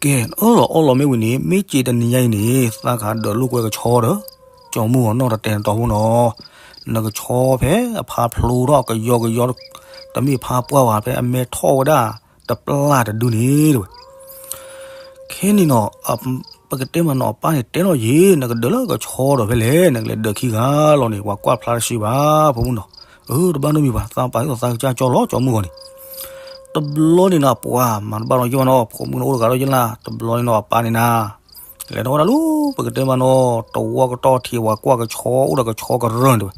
ကဲ အၢၣ်လီၤအီလီၤမ့ၢ်ဝံၤန့ၣ် မ့ၢ်စ့တနံၤညါအံၤန့ၣ် သးကဟးဒၢးလိာ်ကွဲကဆီဒီး ကၠီမုၢ်ဂီၤနီၢ်တတဲာ်နတီၤဖိနီၤ, နကဆီဖဲအဖါဖျိထီၣ်ကယီကယီ, တမ့ၢ်ဖါပှၢ်ဘၣ် ဖဲအမဲထီၣ်ဝဲဒၣ် တပျၢ်တဒုန့ၣ်တဝဲ ခဲန့ၣ်နီၤ ပကတဲမးနီၤ အပၢ်န့ၣ်တဲထီၣ်ယ့ၣ် နကဒၢးလၢကဆီဒီးဖဲလဲၣ် နကလဲၤဒၢးခံဂၤလီၤန့ၣ် ပှၤကွၢ်ဖျါတသ့ဘၣ် ဖိမုၣ်နီၤ, အၢ တဘၣ်နီတမံၤဘၣ် သးပာ်သးကစၢ်ကၠီလီၤ ကၠီမုၢ်ဂီၤန့ၣ်, တဘျီန့ၣ်နီၤ ပှၤမၤတဘၣ်လီၤယဲၢ်ဘၣ်နီၤ ဖိမုၣ်န့ၣ်အိၣ်တဂၤဒီးယဲၢ်လၢ် တဘျီန့ၣ်နီၤ အပၢ်န့ၣ်နၤ လဲၤထီၣ်ဝဲဒၣ်လၢ ပကတဲမးနီၤ တဝီကတီၢ်ထံး ပှၤကွၢ်ကဆီ အိၣ်ဒီးကဆီကရၢၢ်န့ၣ်တဝဲ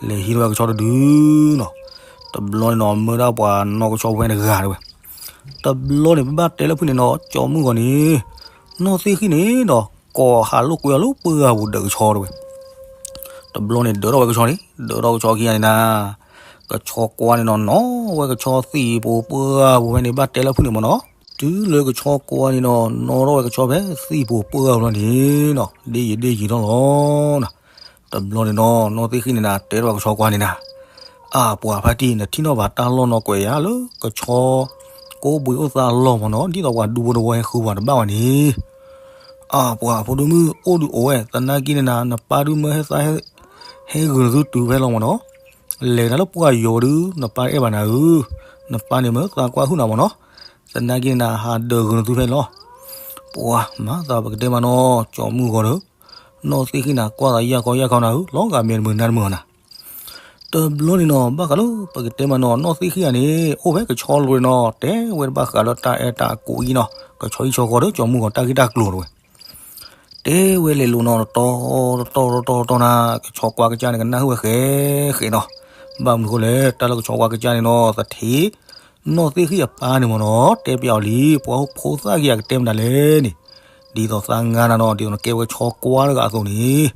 လဲၤဟံးထီၣ်ဝဲကဆီတဒုနီၤ. တဘျီန့ၣ်နီၤ မၢဒၣ်ပှၤနီၣ်ကဆီဖိတဂၤတဲဝဲ. တဘျီန့ၣ် ပဘၣ်တဲလၢဖုၣ်န့ၣ်နီၤ ကၠီမုၢ်ဂီၤန့ၣ် နီၢ်သ့ၣ်ဃံၣ်န့ၣ်ဒီး ကိးဟးလိာ်ကွဲအီၤလၢပှၢ်ပူၤဒၢးကဆီတဲဝဲ. တဘျီန့ၣ်ဒၢးထီၣ်ဝဲကဆီန့ၣ် ဒၢးထီၣ်ကဆီခံဂၤန့ၣ်နၤ ကဆီကွါန့ၣ်နီၤ နီၣ်ဝဲကဆီသံၣ်ပူၤပှၢ်ပူၤဖဲန့ၣ် ဘၣ်တဲလၢဖုၣ်န့ၣ်မ့ၢ်နီၤ. တုၤလၢကဆီကွါန့ၣ်နီၤ နီၣ်ထီၣ်ဝဲကဆီဖဲသံၣ်ပူၤပှၢ်ပူၤလီၤန့ၣ်နီၤ ဒ့ယံာ်ဒ့ယံာ်ထီၣ်လီၤ. တဘျီန့ၣ်နီၤ နီၢ်သ့ၣ်ဃံၣ်န့ၣ်နၤ တဲထီၣ်ဝဲကဆီကွါန့ၣ်နၤ အါပှၤဖါတံၢ် နထံၣ်နီၣ်ဘၣ်တၢ်လီၢ်နီၢ်ကွဲးယၤလၢ ကဆီကိးဘှံးအိၣ်သးလီၢ်မ့ၢ်နီၤ ဒ်သိးပှၤဒူဖိတဝီဟဲဃုပှၤတဘၣ်ဝဲန့ၣ် အါပှၤဖိဒိၣ်မုၣ် အိၣ်ဒုးအိၣ်ဝဲ သနာ်က့န့ၣ်နၤ နပၢ်ဒုးမၢဟဲသး ဟဲဂုာ်နသုတုၤဖဲလီၤမ့ၢ်နီၤ. လဲၤတၢ်လၢပှၢ်ယိၤဒုး နပၢ်တအဲၣ်ဘၣ်နၤဧၢ, နပၢ်န့ၣ်မ့ၢ်သးကွၢ်ဟုၣ်နၤမ့ၢ်နီၤ. သနာ်က့န့ၣ်နၤ ဟးဒၢးဂုာ်နသုဖဲလီၤ. ပှၤမၤသးပကတဲမ့ၢ်နီၤ ကၠီမုၢ်ဂီၤဒီး နီၢ်သ့ၣ်ဃံၣ်န့ၣ် ကွၢ်သးယၢ်ခီယၢ်ခီနၤဧၢ, လီၤဂာ်မဲာ်တမုာ်နါတမုာ်နၤ တဘျီန့ၣ်နီၤ ဘၣ်ဃးလၢပကတဲမ့ၢ်နီၤ နီၢ်သ့ၣ်ဃံၣ်ဧါန့ၣ် အိၣ်ဖဲကဆီလိၤန့ၣ်နီၤ တဲဝဲတဘၣ်ဃးလၢတၢ်အဲၣ်တၢ်ကွံနီၤ ကဆီဟံၣ်ဆီဃီဒီးကၠီမုၢ်ဂီၤတၢ်ဂ့ၢ်တၢ်ကျိၤတဲဝဲ. တဲဝဲလဲၤလိၤနီၤ တတီၤတတီၤတတီၤတတီၤနၤ ကဆီကွါကစၢ်န့ၣ် ကနၣ်ဟုၣ်ဝဲဃဲဃဲနီၤ. ဘၣ်မနုၤဃိလဲၣ် တၢ်လၢကဆီကွါကစၢ်န့ၣ်နီၤ သထ့ နီၢ်သ့ၣ်ဃံၣ်အပၢ်န့ၣ်မ့ၢ်နီၤ တဲပျးအီၤလံ ပှၤဖိသၣ်ဂ့ၤအကတဲမတၤလဲၣ်န့ၣ် ဒ်သိးသးငါနၤနီၤ ဒ်သိးနကဲဝဲဆီကွါတဂၤအသိးန့ၣ်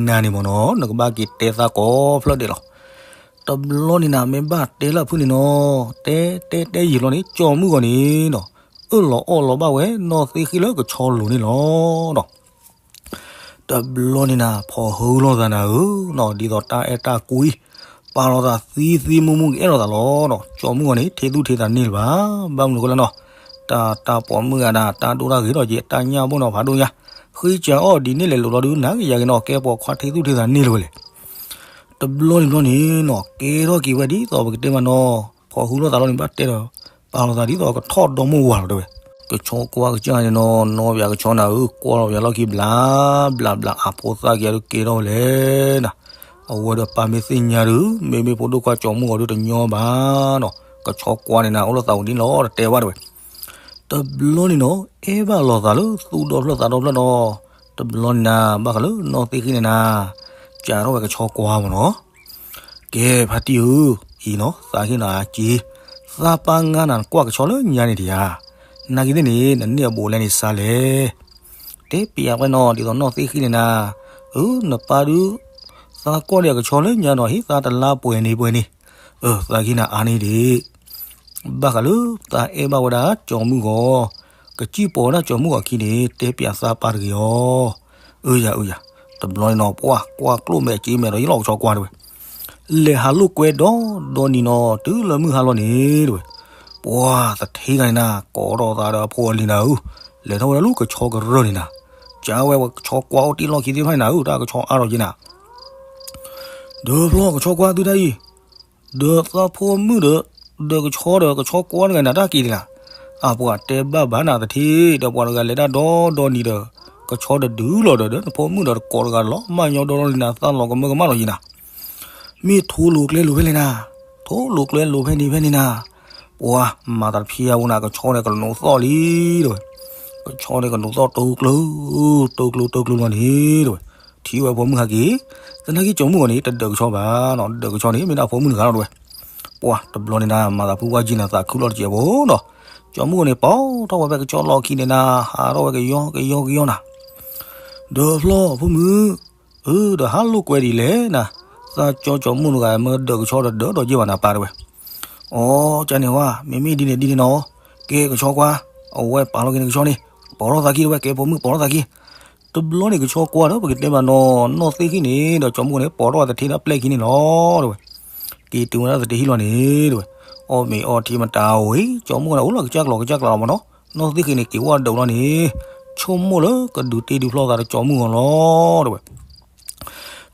နၤန့ၣ်မ့ၢ်နီၤ နကဘၣ်က့ၤတဲသးကိးဖျၢၣ်ဒဲးလီၤ. တဘျီန့ၣ်နၤ မ့ၢ်ဘၣ်တဲလၢအဖုၣ်န့ၣ်နီၤ တဲတဲတဲယံာ်လီၤန့ၣ် ကၠီမုၢ်ဂီၤန့ၣ်နီၤ အၢၣ်လီၤအီၣ်လီၤဘၣ်ဝဲ နီၢ်သ့ၣ်ဃံၣ်လၢကဆီလိၤန့ၣ်လီၤနီၤ. တဘျီန့ၣ်နၤ ဖီၣ်ဟုလိာ်သးနၤဧၢနီၤ ဒ်သိးတၢ်အဲၣ်တၢ်ကွံ ပာ်လီၤသးသံသံမူမူကအဲၣ်လိာ်သးလီၤနီၤ. ကၠီမုၢ်ဂီၤန့ၣ် ထံသူၣ်ထံသးန့ၢ်လၢၤဘၣ်. ဘၣ်မနုၤဃိလဲၣ်နီၤ တၢ်တၢ်ပိာ်မုၣ်ဂၤဒၣ် တၢ်ဒိၣ်တၢ်ဂ့ၤထီၣ်က့ၤ တၢ်ညၣ်ဘိၣ်နီၤဖးဒိၣ်ညါ ဃ့ကၢအီၣ်ဒ်န့ၣ်လဲၤလိၤလီၤဒုး နၤကယၤက့ၤနီၤ ကဲပိာ်ခွါထံသူၣ်ထံသးန့ၢ်လၢၤဝဲလဲၣ်. တဘျီန့ၣ်ဘျီန့ၣ်နီၤ ကဲထီၣ်က့ၤဝဲဒ်သိးပကတဲမ့ၢ်နီၤ ဖီၣ်ဟုလိာ်သးလီၤန့ၣ် ဘၣ်တဲဒီး ပာ်လီၤသးဒ်သိးကထီၣ်ဒီမိၢ်ဝၤလီၤတဲဝဲ. ကဆီကွါကစၢ်န့ၣ်နီၤ နီၢ်ပၠးကဆီနၤဧၢ ကွၢ်လီၤပၠးလီၢ်ခံဘျး ဘျးဘျး အဖိသၣ်က့ၤဒုးကဲထီၣ်ဝဲလဲၣ်နၤ. အဝဲဒီးပၢ်မ့ၢ်သ့ၣ်ညါဒုး မ့မ့ၢ်ဖိဒိၣ်ခွါကၠီမုၢ်ဂီၤဒုးတညီဘၣ်နီၤ. ကဆီကွါန့ၣ်နၤ အိၣ်လၢသးဝံၤဒ်လီၤ တတဲဘၣ်တဲဝဲ. တဘျီန့ၣ်နီၤ အဲၣ်ဘၣ်လိာ်သးလၢသူၣ်ဒီဖျၢၣ်သးဒီဖျၢၣ်ဒီး တဘျီန့ၣ်နၤ ဘၣ်ဃးလၢနီၢ်သ့ၣ်ဃံၣ်န့ၣ်နၤ ကးထီၣ်ဝဲကဆီကွါမ့ၢ်နီၤ. ကဲဖါတံၢ်ဧၢ, အံၤနီၤ သးဟ့ၣ်နၤက့ၤ, သးပၢ်ငါနၤ နကွၢ်ကဆီလၢညါန့ၣ်တယၤ, နာ်က့သ့ၣ်န့ၣ် နန့ၢ်အဘူးလဲန့ၣ်စါလဲၣ်. တဲပျးဝဲနီၤ ဒ်သိးနီၢ်သ့ၣ်ဃံၣ်န့ၣ်နၤ, အၢ နပၢ်ဒုး သးကွၢ်ဒီးကဆီလၢညါနီၤ ဟ့ၣ်သးတလါပှဲၤန့ၣ်ပှဲၤန့ၣ်, အၢ သးဟ့ၣ်နၤအါန့ၣ်ဒံး ဘၣ်ဃးလၢသးအဲၣ်ဘၣ်ဝဲဒၣ်ကၠီမုၢ်ဂီၤ, ကစံၣ်ပိာ်ဝဲဒၣ်ကၠီမုၢ်ဂီၤခံန့ၣ် တဲပျးသးပၢ်တဂ့ၤအီၤ. အၢယၤအၢယၤ, တဘျီန့ၣ်နီၤ ပှၤကွၢ်ကျိၣ်မဲာ်က့မဲာ်ဒီး ယလီၤကဆီကွၢ်တဲဝဲ, လဲၤဟးလိာ်ကွဲဒီဒီနံၤနီၤ တုၤလၢမုၢ်ဟါလီၤန့ၣ်တဲဝဲ, ပှၤသထ့ဂၤန့ၣ်နၤ ကိးထီၣ်သးဒီးအဖိအလံၤနၤဧၢ, လဲၤထီၣ်ဝဲဒၣ်လၢကဆီကရၢၢ်န့ၣ်နၤ, ကးဝဲကဆီကွၢ်အိၣ်တ့ၢ်လီၢ်ခံသ့ၣ်တဖၣ်န့ၣ်နၤဧၢ, တၢ်ကဆီအါထီၣ်က့နၤ ဒီးဖျီၣ်ကဆီကွၢ်သုတၢ်အံၤ, ဒီးသးဖိမုၣ်ဒီး, ဒီးကဆီဒီးကဆီကွၢ်တဂၤန့ၣ် တၢ်က့ၤဒံးနၤ, အပှၤတဲဘၣ်ဘၣ်နၤသထ့, ဒီးပှၤတဂၤလဲၤတၢ်ဒီဒီနံၤဒီး, ကဆီတဒုလီၤဒီး ဒီးနဖိမုၣ်ဒီးတကိးတဂၤလီၤ မၤညီဒီဒီနံၤနၤ သးလီၤကမၢကမၣ်လီၤယံၤနၤ, မ့ၢ်ထိလိာ်ကျဲလိာ်ဖဲလဲၣ်နၤ, ထိလိာ်ကျဲလိာ်ဖဲန့ၣ်ဖဲန့ၣ်နၤ, ပှၤမၤသးတဖျဲးအဝဲနၤ ကဆီန့ၣ်ကနိးသီၣ်လံတဲဝဲ, ကဆီန့ၣ်ကနိးသီၣ်တိကျိ, တိကျိတိကျိလီၤန့ၣ်တဲဝဲ, ထံၣ်ဝဲဖိမုၣ်ဟးက့ၤ, သနာ်က့ကၠီမုၢ်ဂီၤန့ၣ် တဒၢးကဆီဘၣ်နီၤ, ဒၢးကဆီန့ၣ် မ့ၢ်ဒၣ်ဖိမုၣ်တဂၤလီၤတဲဝဲ, ပှၤတဘျီန့ၣ်နၤ မၤသးဖုဝါကံနၤ သးခုလီၤတစဲးဖိနီၤ, ကၠီမုၢ်ဂီၤန့ၣ် ပိာ်ထီၣ်ဝဲဖဲကဆီလီၢ်ခံန့ၣ်နၤ ဟးထီၣ်ဝဲကယီကယီကယီနၤ, ဒီးဖျီၣ်ဖိမုၣ်, အၢ ဒီးဟးလိာ်ကွဲဒ်လဲၣ်နၤ, သးကၠီကၠီမုၢ်တဂၤမ့ၢ်ဒၢးကဆီဒီးဒၢးဒီးက့ဘၣ်နၤပၢ်တဲဝဲ, အိ ကန့ၣ်ဝဲ မ့မ့ၢ်ဒ်န့ၣ်ဒ်န့ၣ်နီၤ, ကဲကဆီကွၢ်, အဝဲပာ်လီၤက့ၤန့ၣ်ကဆီန့ၣ်, ပိာ်ထီၣ်သးခံတဲဝဲ ကဲဖိမုၣ်ပိာ်ထီၣ်သးခံ, တဘျီန့ၣ်ကဆီကွၢ်ဒီး ပကတဲမးနီၤ နီၢ်သ့ၣ်ဃံၣ်န့ၣ် ဒီးကၠီမုၢ်ဂီၤန့ၣ် ပိာ်ထီၣ်ဝဲသထ့ဒီးပျဲၢ်ခံန့ၣ်လီၤတဲဝဲ, က့ၤတုၤဝဲဒၣ်သထ့ဟံၣ်လီၤန့ၣ်တဲဝဲ, အီၣ်မ့ၤအီထံမတၤဝံၤ ကၠီမုၢ်ဂီၤန့ၣ် အိၣ်လီၤကစၢ်ကျိၤကစၢ်ကျိၤလီၤမးနီၤ, နီၢ်သ့ၣ်ဃံၣ်န့ၣ် က့ၤဝဲဒၣ်လီၤန့ၣ်, ဆိကမိၣ်လၢကဒုးတ့ဒုးဖျီသးဒီးကၠီမုၢ်ဂီၤလီၤတဲဝဲ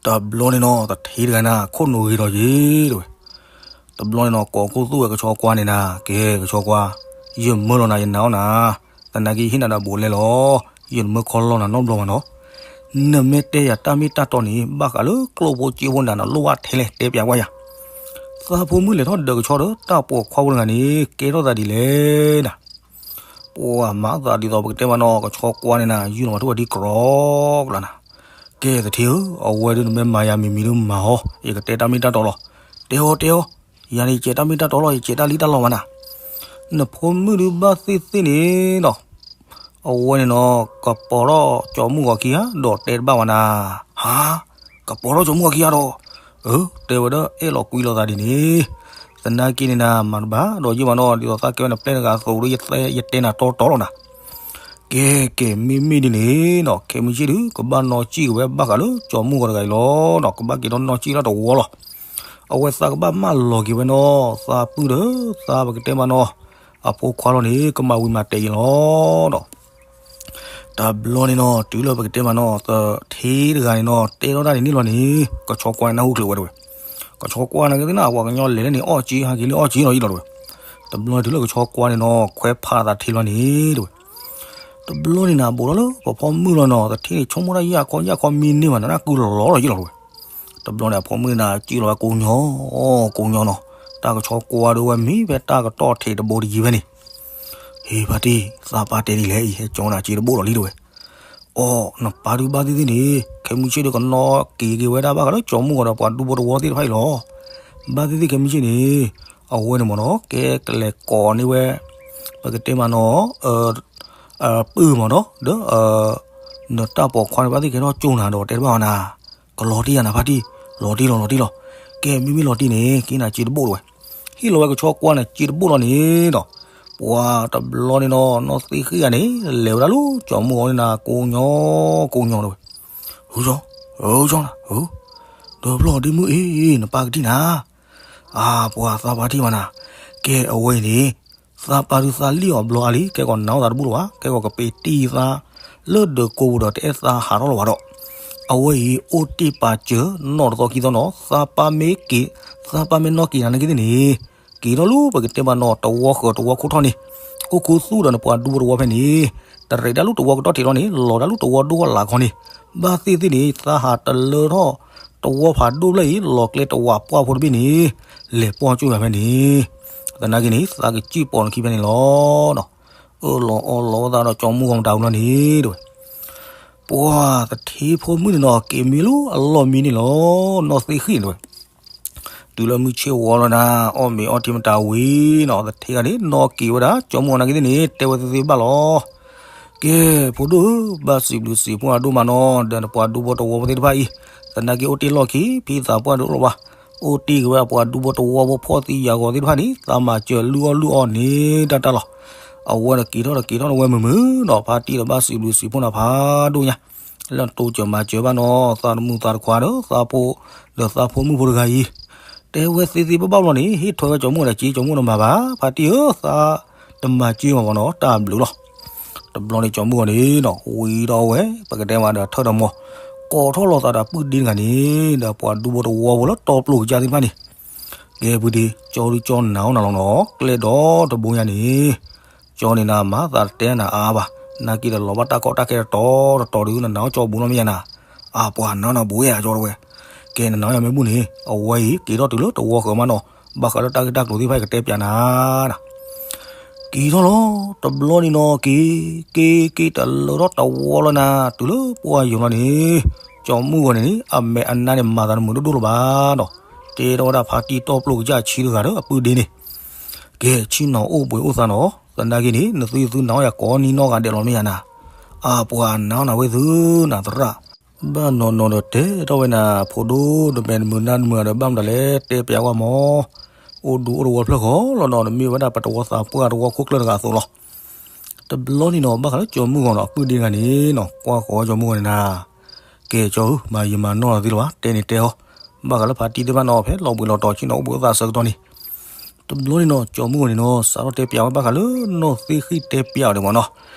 တဘျီန့ၣ်နီၤ သထ့တဂၤန့ၣ် ခိၣ်နူာ်ဂ့ၤထီၣ်က့ၤတဲဝဲ, တဘျီန့ၣ်နီၤ ကိးခိၣ်သူၣ်ဝဲကဆီကွၢ်န့ၣ်နၤ, ကဲကဆီကွၢ်, ယမၢလီၤနၤ ယနာ်အီၤနၤ, သနာ်က့ယဟ့ၣ်နၤဒီးဘူးလဲလီၤ, ယနမၢခီလီၤနၤနီတဘျီဘၣ်နီၤ, နမ့ၢ်တဲယၤတၢ်မ့ၢ်တၢ်တီန့ၣ် ဘၣ်ဃးလၢကျိၣ်ဖိစ့ဖိန့ၣ် နလိၣ်ဘၣ်ထဲလဲၣ် တဲပျးကွၢ်ယၤ, သးဖိမုၣ်လဲၤထီၣ်ဒၢးကဆီဒီး တၢ်ပိာ်ခွါဖိတဂၤန့ၣ် ကဲထီၣ်သးဒ်လဲၣ်နၤ ပှၤမၤသးဒ်သိးပကတဲမးနီၤ ကဆီကွၢ်န့ၣ်နၤ ယူၢ်လီၤမၤထူၣ်ဝဲဒ်ကြီကလါနၤ, ကဲသထ့ဧၢ, အဝဲဒုးနမ့ၢ်မၤယၤမံၤမံၤဒုးမၤအီၤ, ယကတဲတၢ်မ့ၢ်တၢ်တီလီၤ. တဲအီၤတဲအီၤ, ယၤန့ၣ်ယကဲတၢ်မ့ၢ်တၢ်တီလီၤ, ယကဲတၢ်လံတၢ်လီမးနၤ. နဖိမုၣ်ဒုးဘၣ်သ့ၣ်သ့ၣ်န့ၣ်နီၤ, အဝဲန့ၣ်နီၤ ကပိာ်ထီၣ်ကၠီမုၢ်ဂီၤခံဂၤဒီးတဲတဘၣ်ဝဲနၤ. ဟါ, ကပိာ်ထီၣ်ကၠီမုၢ်ဂီၤခံဂၤဒီး, အၢ တဲဝဲဒၣ်အဲၣ်လီၤကွံလိာ်သးဒ်န့ၣ်, သနာ်က့န့ၣ်နၤ မၤတဘၣ်ဒီးယုၢ်မးနီၤ, ဒ်သိးသးကဲဝဲနပျဲၢ်တဂၤအသိးဒီး ယတဲနၤတီတီလီၤနၤ. ကဲကဲ မ့မ့ၢ်ဒ်န့ၣ်နီၤ ခဲမုၢ်ဆ့ၣ်ဒုးကဘၣ်နီၣ်စံၣ်က့ၤဝဲဘၣ်ဃးလၢကၠီမုၢ်ဂီၤတဂၤအံၤလီၤနီၤ, ကဘၣ်က့ၤထီၣ်နီၣ်စံၣ်လၢတဝီလီၤ. အဝဲသးကဘၣ်မၢလီၤက့ၤဝဲနီၤ, သးပုၢ်ဒီးသးပကတဲမးနီၤ, အဖိခွါလီၤန့ၣ် ကမၤဝံၤမၤတဲာ်အံၤလီၤနီၤ. တဘျီန့ၣ်နီၤ တုၤလၢပကတဲမးနီၤ သထ့တဂၤန့ၣ်နီၤ တဲထီၣ်တၢ်န့ၣ်န့ၣ်လီၤန့ၣ် ကဆီကွၢ်နၢ်ဟူချုးဝဲတဝဲ, ကဆီကွၢ်နာ်က့သ့ၣ်နၤ ပှၤကညီလဲၤလၢန့ၣ်အီၣ်ကၠ့ ဟးက့ၤလၢအီၣ်ကၠ့လီၤယံလီၤတဝဲ. တဘျီန့ၣ်တုၤလၢကဆီကွၢ်န့ၣ်နီၤ ခွဲးဖးသးထ့လီၤန့ၣ်တဝဲ. တဘျီန့ၣ်နၤ ဘူးထီၣ်လၢပဖီမုၢ်လီၤနီၤ, သထ့န့ၣ် ဆိကမိၣ်တၢ်ယၢ်ခီယၢ်ခီမံန့ၢ်မးနၤ နၢ်ကုလီၤလီၤယံလီၤတဝဲ. တဘျီန့ၣ် အဖီမုၢ်န့ၣ် စံၣ်လီၤဝဲကိးညီ, ကိးညီနီၤ, တၢ်ကဆီကွၢ်ဒုးဝဲမံဖဲတၢ်ကတီၢ်ထံးတဘိတယံၤဖဲန့ၣ်. ဟ့ၣ်ဖါတံၢ်, သးပၢ်တဲဒ်လဲၣ်အံၤ ဟဲကၠီနၤက့တဘိလီၤလံတဝဲ. အိ, နပၢ်ဒုးဘၣ်သ့ၣ်သ့ၣ်န့ၣ် ခဲမုၢ်ဆ့ၣ်ဒုးကနီၣ်က့ၤက့ၤဝဲဒၣ်ဘၣ်ဃးလၢကၠီမုၢ်ဂီၤဒီးပှၤဒူဖိတဝီသ့ၣ်တဖၣ်အံၤလီၤ. ဘၣ်သ့ၣ်သ့ၣ်ခဲမုၢ်ဆ့ၣ်န့ၣ် အဝဲန့ၣ်မ့ၢ်နီၤ ကဲကလဲၤကိးန့ၢ်ဝဲ ပကတဲမးနီၤ ပုၢ်မ့ၢ်နီၤ ဒီး နတၢ်ပိာ်ခွါန့ၣ်ဘၣ်သ့ၣ်ကဲထီၣ်ကၠိနၤဒီးတဲတဘၣ်အီၤနၤ, ကလီၤတံၢ်ယၤနၤဖါတံၢ်, လီၤတံၢ်လီၤလီၤတံၢ်လီၤ. ကဲမ့မ့ၢ်လီၤတံၢ်န့ၣ် က့ၤနၤက့တဘိလီၤဝဲ. ဟ့ၣ်လီၤဝဲကဆီကွၢ်န့ၣ်က့တဘိလီၤန့ၣ်ဒီး ပှၤတဘျီန့ၣ်နီၤ နီၢ်သ့ၣ်ဃံၣ်ဂၤန့ၣ် လဲၤဝဲဒၣ်လၢကၠီမုၢ်ဂီၤန့ၣ်နၤ ကိးညီ ကိးညီတဝဲ. ဟူကၠီ, ဟူကၠီနၤ, ဒီးဖျီၣ်ဒ့မုၣ်အ့ၣ် နပၢ်ကထံၣ်နၤ. အါ ပှၤသးပၢ်ထံၣ်မးနၤ, ကဲအဝဲအံၤန့ၣ် သးပၢ်ဒုးသးလံၣ်အီၤဘျီအါလံ ကဲကီးနၤအိၣ်သးတဘူၣ်လၢၤဘၣ် ကဲကီးကပ့ၤတံၢ်သး လၢဒၢးကိးပူၤဒီးတအဲၣ်သးဟးထီၣ်လၢၤဘၣ်ဒီး အဝဲအံၤ အိၣ်တ့ၢ်ပာ်စၢၤ နီၢ်တသီခံသီနီၤ သးပၢ်မ့ၢ်က့ၤ သးပၢ်မ့ၢ်နီၣ်က့ၤနၤန့ၣ်က့သ့ၣ်န့ၣ် က့ၤထီၣ်လၢပကတဲဘၣ်နီၤ တဝီဃၢၤတဝီခိၣ်ထီၣ်န့ၣ် အိၣ်ခူသူၣ်ဒီးနပှၤဒူဖိတဝီဖဲန့ၣ် တရံးတၢ်လၢတဝီကတီၢ်ထံးထီၣ်န့ၣ် လီၤတၢ်လၢတဝီဒိၣ်ဂီၢ်လၢ်ခီန့ၣ် ဘၣ်သ့ၣ်သ့ၣ်န့ၣ် သးဟးတလၢထီၣ် တဝီဖးဒိၣ်ဖျၢၣ်အံၤ လီၤကျဲတဝးပှၢ်ဖိတဘ့ၣ်န့ၣ် လဲၤပီၢ်ကၠိၣ်ယၤဖဲန့ၣ် သနာ်က့န့ၣ် သးကစံၣ်ပိာ်နခံဖဲန့ၣ်လီၤ. အၢၣ်လီၤအီလီၤဝဲသးဒီးကၠီမုၢ်ဂီၤမတၤဝံၤလီၤန့ၣ်တဝဲ ပှၤသထ့ဖိမုၣ်န့ၣ်နီၤ က့ၤမံလၢအလီၢ်မံန့ၣ်လီၤ နီၢ်သ့ၣ်ဃံၣ်န့ၣ်တဝဲ တုၤလၢမုၢ်ဆ့ၣ်ဝီလီၤနၤ အီၣ်မ့ၤအီထံမတၤဝံၤနီၤ သထ့ဂၤန့ၣ် နီၣ်က့ၤဝဲဒၣ် ကၠီမုၢ်ဂီၤနာ်က့သ့ၣ်န့ၣ် တဲဝဲသ့ၣ်သ့ၣ်ဘၣ်လီၤ. ကဲ ဖိဒိၣ်ဧၢ ဘၣ်စံးဘျုးစံးဖှိၣ်အဒိၣ်မးနီၤ ဒီးနပှၤဒူဖိတဝီဖိသ့ၣ်တဖၣ်အံၤ သနာ်က့အိၣ်တ့ၢ်လီၢ်ခံ ဖံသးပှၢ်ဒိၣ်လီၤဘၣ် အိၣ်တ့ၢ်က့ၤဝဲအပှၤဒူဖိတဝီဖိဖှီၣ်သံယာ်ဂီၤသ့ၣ်တဖၣ်န့ၣ် သးမၤစၢၤလုၢ်အီၣ်လုၢ်အီန့ၢ်တၢ်တၢ်လီၤ. အဝဲဒီးက့ၤထီၣ်ဒီးက့ၤထီၣ်န့ၣ်ဝဲမုာ်မုာ်နီၤ ဖါတံၢ်ဒီးဘၣ်စံးဘျုးစံးဖှိၣ်နၤဖးဒိၣ်ညါ လၢနတိစၢၤမၤစၢၤဘၣ်နီၤ သးတမုာ်သးတခွါဒီးသးဖိ ဒီးသးဖိမုၣ်ဖိတဂၤအံၤ တဲဝဲသ့ၣ်သ့ၣ်ဘၣ်ဘၣ်ဘျီန့ၣ် ဟ့ၣ်ထွဲဝဲကၠီမုၢ်ဒီးက့ ကၠီမုၢ်ဒီးမၤဘၣ် ဖါတံၢ်ဧၢ သးတမၤစၢၤမးဘၣ်နီၤ တၢ်ဘျုးလီၤ. တဘျီန့ၣ်ကၠီမုၢ်ဂီၤန့ၣ်နီၤ ဝံၤဒီးဝဲ ပကတဲမးဒီးထၢၣ်ဒီးမီၤ ကိးထီၣ်လီၤသးဒီးပုၢ်ဒ့တဂၤန့ၣ် ဒီးပှၤဒူဖိတဝီဖိလၢတီပျိကစၢ်သ့ၣ်တဖၣ်န့ၣ် ကဲပုၢ်ဒ့ ကၠီဒုးကၠီနၤအိၣ်နၤလီၤနီၤ ကျဲဒီတဘိညါန့ၣ် ကၠီန့ၣ်နၤမၤသးတတဲနၤအါအါဘၣ် နာ်က့ဒီးလီၤဘၣ်တၢ်ကီတၢ်ခဲတတီၤတတီၤဒုး နနၤအိၣ်ကၠီဘူးနီတမ့ၢ်ယါနၤ အါပှၤနၤနၤဘူးယါကၠီတဝဲ ကဲနနၤအိၣ်ယါမ့ၢ်ဘူၣ်န့ၣ် အဝဲအံၤက့ၤထီၣ်တုၤလၢတဝီဃၢၤမးနီၤ ဘၣ်ဃးလၢတၢ်ဂ့ၢ်တၢ်ကျိၤသ့ၣ်တဖၣ်အံၤကတဲပျးနၤနၤ က့ၤထီၣ်လီၤ တဘျီန့ၣ်နီၤ က့ၤ က့ၤ က့ၤတလၢထီၣ်တဝီလီၤနၤ တုၤလၢပှၢ်ယိၤလီၤန့ၣ် ကၠီမုၢ်ဂီၤန့ၣ်န့ၣ် အမဲာ်အနါန့ၣ် မၤသးတမုာ်ဒိၣ်ဒိၣ်လၢၤဘၣ်နီၤ တဲထီၣ်ဝဲဒၣ်ဖါတံၢ်တီပျိကစၢ်ဆံတဂၤဒီးအပုၢ်ဒ့န့ၣ် ကဲ ဆ့ၣ်နီၤအိၣ်ဘှံးအိၣ်သါနီၤ သနာ်က့န့ၣ် နသုသုနၤအိၣ်ယၤကိးနံၤနီၢ်ဂၤဒဲးလီၤမ့ၢ်ယါနၤ အါပှၤနၤအိၣ်နၤဝဲသုနၤသရၣ် ဘၣ်နီၤနီၤဒီးတဲထီၣ်ဝဲနၤ ဖိဒိၣ် နမဲာ်တမုာ်နါတမုာ်ဒီးဘၣ်မတၤလဲၣ် တဲပျးကွၢ်မီၤ အိၣ်ဒူအိၣ်တဝီဖျၢၣ်ဃီလီၤနီၤ နမ့ၢ်ဝဲဒၣ်ပတဝီသးပှၢ်တဝီခိၣ်ကျၢၢ်တဂၤအသိးလီၤ တဘျီန့ၣ်နီၤ ဘၣ်ဃးလၢကၠီမုၢ်ဂီၤနီၤ အပုၢ်ဒ့တဂၤန့ၣ်နီၤ ကွၢ်ဃီကၠီမုၢ်ဂီၤန့ၣ်နၤ ကဲကၠီဧၢ မၤယံာ်မၤနီၢ်လီၤသ့လၢၤဘၣ် တဲန့ၣ်တဲဟီ ဘၣ်ဃးလၢဖါတံၢ်သ့ၣ်တဖၣ်နီၤ ဖဲလီၤဘှံးလီၤတီၤဆ့ၣ်နီၤအိၣ်ဘှံးအိၣ်သါဆၢကတီၢ်န့ၣ် တဘျီန့ၣ်နီၤ ကၠီမုၢ်ဂီၤန့ၣ်နီၤ စးထီၣ်တဲပျးဝဲဘၣ်ဃးလၢနီၢ်သ့ၣ်ဃံၣ်တဲပျးအီၤဒံးမးနီၤ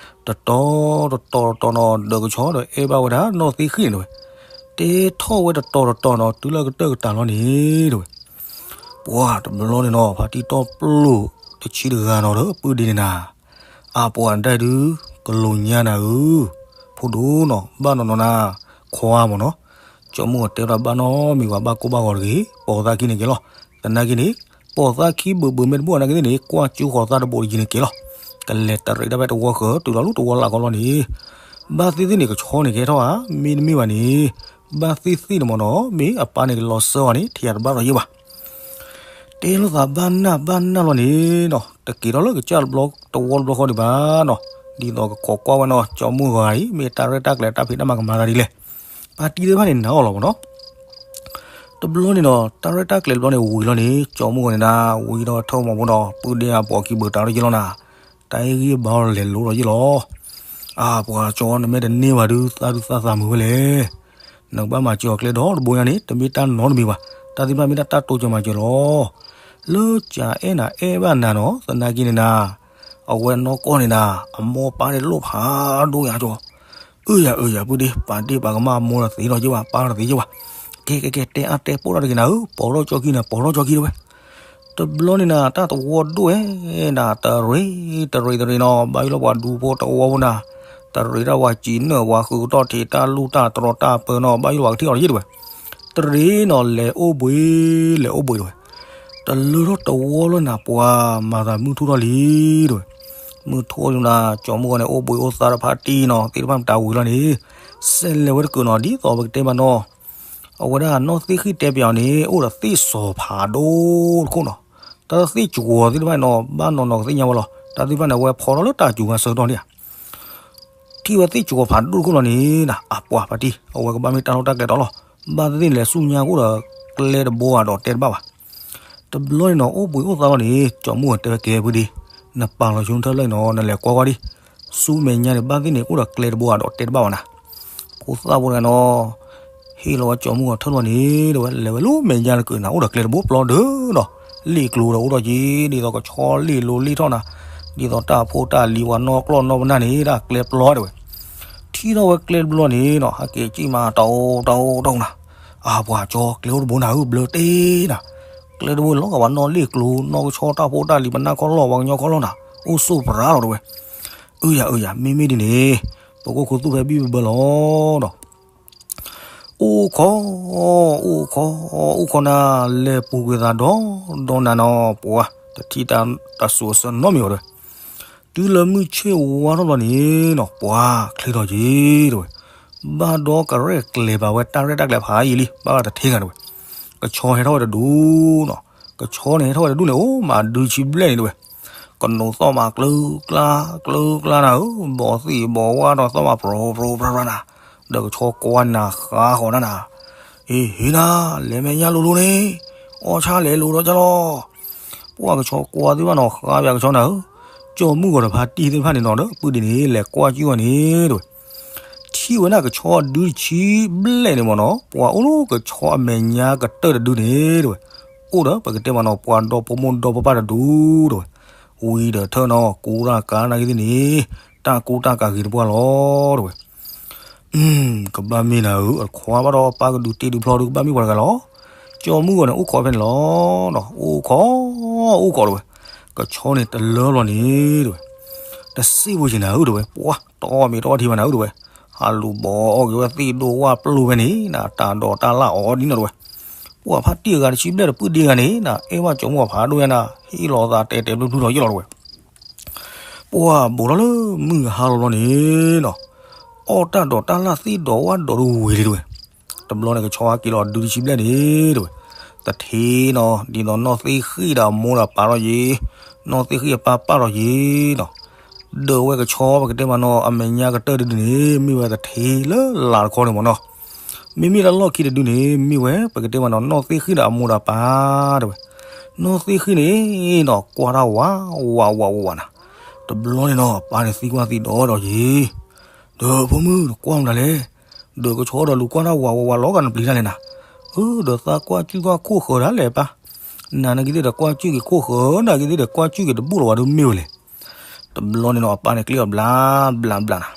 တတီၤတတီၤတတီၤနီၤ ဒီးကဆီဒီးအဲၣ်ဘၣ်ဝဲဒၣ်နီၢ်သ့ၣ်ဃံၣ်န့ၣ်တဝဲ တဲထီၣ်ဝဲတတီၤတတီၤနီၤ တုၤလၢကတၢၢ်ကတၢၢ်လီၤန့ၣ်တဝဲ ပှၤတဘျီန့ၣ်နီၤ ဖါတံၢ်တီပျိၢ်တဆံတဂၤနီၤဒီး ပုၢ်ဒ့န့ၣ်နၤ အါပှၤဒၣ်ဒုး ကလိာ်ညါနၤဧၢ, ဖိဒိၣ်နီၤ ဘၣ်နီၤနီၤနၤ, ခွါမ့ၢ်နီၤ, ကၠီမုၢ်ဂီၤတဲဝဲဒၣ်ဘၣ်နီတမံၤဘၣ် ဘၣ်ကိၢ်ဘၣ်ဂီၤတဂ့ၤ, ပိာ်သးခံန့ၣ်ကဲလီၤ. သနာ်က့န့ၣ် ပိာ်သးခံဘၢၣ်ဘၢၣ်မ့ၢ်တဘၣ်နာ်က့သ့ၣ်န့ၣ် ကွၢ်ကၠိဃီၤသးတဘိးတယံၤန့ၣ်ကဲလီၤ. ကလဲၤတရံးဒၣ်ဖဲတဝီဃၢၤ တုၤလီၤလၢတဝီလၢ်ကီလီၤန့ၣ်, ဘၣ်သ့ၣ်သ့ၣ်န့ၣ် ကဆီန့ၣ်ကဲထီၣ်ဧါ, မ့တမ့ၢ်ဘၣ်န့ၣ် ဘၣ်သ့ၣ်သ့ၣ်န့ၣ်မ့ၢ်နီၤ မ့ၢ်အပၢ်န့ၣ်ကလီၤစၢအီၤန့ၣ် ထံၣ်ယၤတဘၣ်ဒီးယ့ၢ်ဘၣ်. တဲလိာ်သးဘၣ်နၢ်ဘၣ်နၢ်လီၤန့ၣ်နီၤ တက့ၤထီၣ်လၢကစၢ်တဘျီတဝီတဘျီဃီဒံးဘၣ်နီၤ ဒ်သိးကခိးကွၢ်ဝဲနီၤ ကၠီမုၢ်ဂီၤအံၤ မ့ၢ်တၢ်ရဲၣ်တၢ်ကျဲၤတၢ်ဖံးတၢ်မၤကမၤသးဒ်လဲၣ်. ပၢ်တံၢ်သ့ၣ်တဖၣ်န့ၣ်နာ်အီၤလီၤမ့ၢ်နီၤ တဘျီန့ၣ်ဒီး တၢ်ရဲၣ်တၢ်ကျဲၤတဘျီန့ၣ်ဝံၤလီၤန့ၣ် ကၠီမုၢ်ဂီၤန့ၣ်နၤ ဝံၤဒီးထၢမီၤဖိဒီး ပုၢ်ဒ့အပိာ်ခံဘုးတၢ်လၢယ့ၢ်လီၤနၤ တၢ်ဟ့ၣ်ဂံၢ်ဘါအီၤလဲၤလိၤဒီးယ့ၢ်လီၤ. အၢ ပှၤကၠီ နမ့ၢ်တန့ၢ်ဘၣ်ဒုး သးဒုးသးသးမုာ်ဝဲလဲၣ်. နကဘၣ်မၤစၢၤအီၤကျဲဒီတဘိညါန့ၣ် တမ့ၢ်တၢ်နီတမံၤဘၣ်. တၢ်သ့ၣ်တဖၣ်မ့ၢ်ဒၣ်တၢ်တိစၢၤမၤစၢၤလီၤ. လၢကအဲၣ်နၤအဲၣ်ဘၣ်နၤနီၤ သနာ်က့န့ၣ်နၤ အဝဲနီၢ်ကီၢ်န့ၣ်နၤ အမိၢ်ပၢ်န့ၣ်လိၣ်ဖးဒိၣ်ညါကၠီ အၢယၤအၢယၤ ပုၢ်ဒ့ ပာ်ဒ့ၣ်ပာ်ကမၣ်အမိၢ်ဒီးသ့ဒီးယ့ၢ်ဘၣ် ပၢ်ဒီးသ့ယ့ၢ်ဘၣ်. ကဲကဲကဲ တဲအါတဲပိာ်ထီၣ်တဂ့ၤနၤဧၢ ပိာ်ထီၣ်ကၠီခံနၤ ပိာ်ထီၣ်ကၠီခံတဝဲ. တဘျီန့ၣ်နၤ တၢ်တဝီဒိၣ်ဝဲနၤ တရံးတရံးတရံးနီၤ ဘၣ်ယိၣ်လီၤပှၤဒူဖိတဝီဖိနၤ တရံးတၢ်ဝၤစံးနၢၣ် ပှၤဃုကတီၢ်ထံးတၢ်လူၢ်တၢ်တြီတၢ်ပၢနီၤ ဘၣ်ယိၣ်လီၤပှၤကထံၣ်အီၤတယ့ၢ်တဝဲ. တရံးနီၤ လဲၤအိၣ်ဘှံး လဲၤအိၣ်ဘှံးတဝဲ. တလၢထီၣ်တဝီလၢနၤ ပှၤမၤသးမုၢ်ထူၣ်ထီၣ်လံတဝဲ. မုၢ်ထူၣ်လံနၤ ကၠီမုၢ်ဂီၤန့ၣ် အိၣ်ဘှံးအိၣ်သါတဖၣ်တံၢ်နီၤ သ့ၣ်တဖၣ်မတၤဝံၤလီၤန့ၣ် စဲးလဲၤဝဲတကုာ်နီၤ ဒ်သိးပကတဲဘၣ်နီၤ အဝဲဒၣ်နီၢ်သ့ၣ်ဃံၣ်တဲပၠးအီၤန့ၣ် အိၣ်ဒီးသ့ၣ်စီၤဖးဒိၣ်တခိၣ်နီၤ. တၢ်သ့ၣ်စှီၤသ့ၣ်တဖၣ်န့ၣ်နီၤ ဘၣ်နီၤနီၤကသ့ၣ်ညါဝဲလီၤ. တၢ်သ့ၣ်တဖၣ်န့ၣ် အဝဲဖီထီၣ်လၢတၢ်စူၤဝဲဆၢကတီၢ်န့ၣ်ဧါ ထံၣ်ဝဲသ့ၣ်စှီၤဖးဒိၣ်တခိၣ်လီၤန့ၣ်နၤ အပှၤပၢ်တံၢ် အဝဲကဘၣ်မ့ၢ်တၢ်လီၢ်တၢ်ကျဲတီလီၤ. ဘၣ်သ့ၣ်သ့ၣ်န့ၣ်လဲၤဆူညါကအိၣ်ဒီးကျဲတဘိဧါဒီးတဲတဘၣ်ဘၣ်. တဘျီန့ၣ်နီၤ အိၣ်ဘှံးအိၣ်သါလီၤန့ၣ် ကၠီမုၢ်ဂီၤတဲဝဲကဲဖုဒ့ နပာ်လီၤဆူနထၢၣ်လၢန့ၣ်နီၤ နလဲၤကွၢ်ကွၢ်ဒံး ဆူမဲာ်ညါန့ၣ် ဘၣ်သ့ၣ်န့ၣ် အိၣ်ဒီးကျဲတဘိဧါဒီးတဲတဘၣ်ဘၣ်နၤ. ဖိသၣ်ဖိတဂၤနီၤ ဟ့ၣ်လီၤဝဲကၠီမုၢ်ဂီၤထၢၣ်လီၤန့ၣ် တဲဝဲ လဲၤဝဲလၢမဲာ်ညါတကုာ်နၤ အိၣ်ဒီးကျဲတဘိပျီဒၢနီၤ လ့ၣ်ကျိၤဒီးအိၣ်ထီၣ်က့ၤ ဒ်သိးကဆီလ့ၣ်လိၤလ့ၣ်ထီၣ်နၤ ဒ်သိးတၢ်ဖိတၢ်လံၤပှၤနီၢ်ကျီၢ်နီၢ်ပနၢ်န့ၣ် ဒၣ်ကျဲပျီတဲဝဲ. ထံၣ်ထီၣ်ဝဲကျဲတဘျီန့ၣ်နီၤ ဟဲက့ၤကံၣ်မးတအိၣ်တအိၣ်တအိၣ်နၤ. အပှၤကၠီ ကျဲအိၣ်တဘိနၤဧၢ ဘျၢတ့နၤ ကျဲတဘိလီၤဂာ်ပှၤနီၢ်လ့ၣ်ကျိၤ နီၢ်ကဆီတၢ်ဖိတၢ်လံၤပနၢ်ခီၣ်လီၢ် ပှၤကညီခီၣ်လီၢ်နၤ အိၣ်ဆိၣ်ပြးလီၤတဲဝဲ. အၢယၤအၢယၤ မ့မ့ၢ်ဒ်န့ၣ် ပကအိၣ်ခူသူၣ်ဖဲဘံၣ်ဘၢဘၢလီၤဒီး အိၣ်ခိး အိၣ်ခိး အိၣ်ခိးနၤ လဲၤပူၤကွံာ်သးဒီဒီနၤနီၤ ပှၤတထံၣ်တၢ်စူၤအဆၢနီတမံၤဘၣ်တဲဝဲ. တုၤလၢမုၢ်ဆ့ၣ်ဝါထီၣ်ဘျီန့ၣ်နီၤ ပှၤချ့ထီၣ်က့ၤတဲဝဲ. ဘၣ်ဒီးကရဲၣ်ကျဲၤဘၣ်ဝဲတၢ်ရဲၣ်တၢ်ကျဲၤဖးယံာ်လံ ဘၣ်ဘၣ်တထ့ဂၤတဲဝဲ. ကဆီဟဲထီၣ်ဝဲတဒူနီၤ ကဆီန့ၣ်ဟဲထီၣ်ဝဲတဒူန့ၣ် အိၣ်မးဒုဆံဘျဲၣ်န့ၣ်တဲဝဲ. ကနိးသီၣ်မးကျၢကျါ ကျၢကျါနၤဧၢ ဘီးသ့ၣ်ဘီးဝါဒီးသီၣ်မးပြိပြိပြၢပြၢနၤ ဒီးကဆီကွၢ်နၤဃါဃီၤနၤနၤ အ့ ဟ့ၣ်နၤ လဲၤမဲာ်ညါလိၤလိၤန့ၣ် အီၣ်ဆၣ်လဲၤလိၤဒီးကလီၤ. ပှၤကဆီကွၢ်သ့ၣ်တဖၣ်နီၤ ဃါပၠးကဆီနၤဧၢ ကၠီမုၢ်ဂီၤဒီးဖါတံၢ်သ့ၣ်တဖၣ်န့ၣ်နီၤ ဒီးပုၢ်ဒ့န့ၣ် လဲၤကွၢ်ကၠူၣ်အီၤန့ၣ်တဲဝဲ. ထံၣ်ဝဲဒၣ်ကဆီဒုတဆံဘျဲၣ်န့ၣ်မ့ၢ်နီၤ ပှၤအိၣ်လၢကဆီအမဲာ်ညါကတၢၢ်တဒုန့ၣ်တဲဝဲ. အိၣ်ဒီးပကတဲမ့ၢ်နီၤ ပှၤဒီဖိမိၢ်ဒီပၢ်ပၢ်တဒုတဲဝဲ. ဝံၤဒီးထၢၣ်နီၤ ကူတၢ်ကၤနာ်က့သ့ၣ်န့ၣ် တၢ်ကူတၢ်ကၤဂ့ၤတပှၢ်လီၤတဲဝဲ. ကဘၣ်မ့ၢ်နၤဧၢ အခွါဘၣ်ဒီးပၢ်ကဒုးတ့ဒုးဖျီဒုး ကဘၣ်မ့ၢ်ပှၤတဂၤလီၤ. ကၠီမုၢ်ဂီၤန့ၣ် အိၣ်ခိးဖဲန့ၣ်လီၤ. အိၣ်ခိး အိၣ်ခိးတဲဝဲ. ကဆီန့ၣ်တလၢဘျီန့ၣ်တဲဝဲ. တစံးဖိဆံးနၤဧၢတဲဝဲ ပှၤတီမ့ၢ်တီထံဘၣ်နၤဧၢတဲဝဲ. ဟးလူၤဘီးအီၣ်က့ၤဝဲသ့ၣ်ဒိၣ်ဝၣ်ပျိၢ်ဖဲန့ၣ်နၤ တၢ်ဒိးတၢ်လၢ်အီၤဒ်န့ၣ်တဲဝဲ. ပှၤဖါတံၢ်အဂၤတဆံဘျဲၣ်ဒီးပုၢ်ဒ့ဂၤန့ၣ်နၤ အဲၣ်ဘၣ်ကၠီမုၢ်ဂီၤဖးဒိၣ်ညါနၤ ဟ့ၣ်လီၤသးတဲာ်တဲာ်ဖျုဖျုဒီးယ့ၢ်လီၤတဲဝဲ. ပှၤဘူးထီၣ်လၢမုၢ်ဟါလီၤလီၤန့ၣ်နီၤ အီၣ်တၢ်ဒိးတၢ်လၢ်သ့ၣ်ဒိးဝၣ်ဒိးတဝံၤလံတဲဝဲ. တဘျီန့ၣ် ကဆီဟဲက့ၤလီၤဒုတဆံဘျဲၣ်န့ၣ်တဲဝဲ. တထံနီၤ ဒ်သိးနီၢ်သ့ၣ်ဃံၣ်ဒီးအမိၢ်ဒီးပၢ်ထီၣ်ယ့ၤ, နီၢ်သ့ၣ်ဃံၣ်အပၢ်ပၢ်ထီၣ်ယ့ၤနီၤ. ဒီးဝဲကဆီပကတဲမးနီၤ အမဲာ်ညါကတၢၢ်တဒုန့ၣ် မ့ၢ်ဝဲတထံလၢလာ်တခီန့ၣ်မးနီၤ. မ့မ့ၢ်လၢလီၢ်ခံတဒုန့ၣ် မ့ၢ်ဝဲပကတဲမးနီၤ နီၢ်သ့ၣ်ဃံၣ်ဒီးအမိၢ်ဒီးပၢ်တဲဝဲ. နီၢ်သ့ၣ်ဃံၣ်န့ၣ်နီၤ ကွၢ်တၢ်ဝးဝးဝးဝးဝးနၤ. တဘျီန့ၣ်နီၤ အပၢ်န့ၣ်သံကွၢ်သံဒိးဒီးယ့ၤ, ဒီးဖိမုၣ်နကွၢ်မတၤလဲၣ်. ဒီးကဆီဒီးလူၤကွၢ်တၢ်ဝးဝးဝးဝးလီၤဂာ်နပျံၤတၢ်လဲၣ်နၤ. အၢ ဒီးသးကွၢ်ကၠူၣ်ကွၢ်ခိၣ်ဃၢၤဒၣ်လဲာ်ပၢ်. နၤနာ်က့ၤသ့ၣ်ဒီးကွၢ်ကၠူၣ်က့ၤခိၣ်ဃၢၤ နာ်က့ၤသ့ၣ်ဒီးကွၢ်ကၠူၣ်က့ၤတဘူၣ်လီၤဝဲဒၣ်မ့ၢ်ဝဲလဲၣ်. တဘျီန့ၣ်နီၤ အပၢ်န့ၣ်ကျ့အီၤဘျးဘျးဘျးနၤ.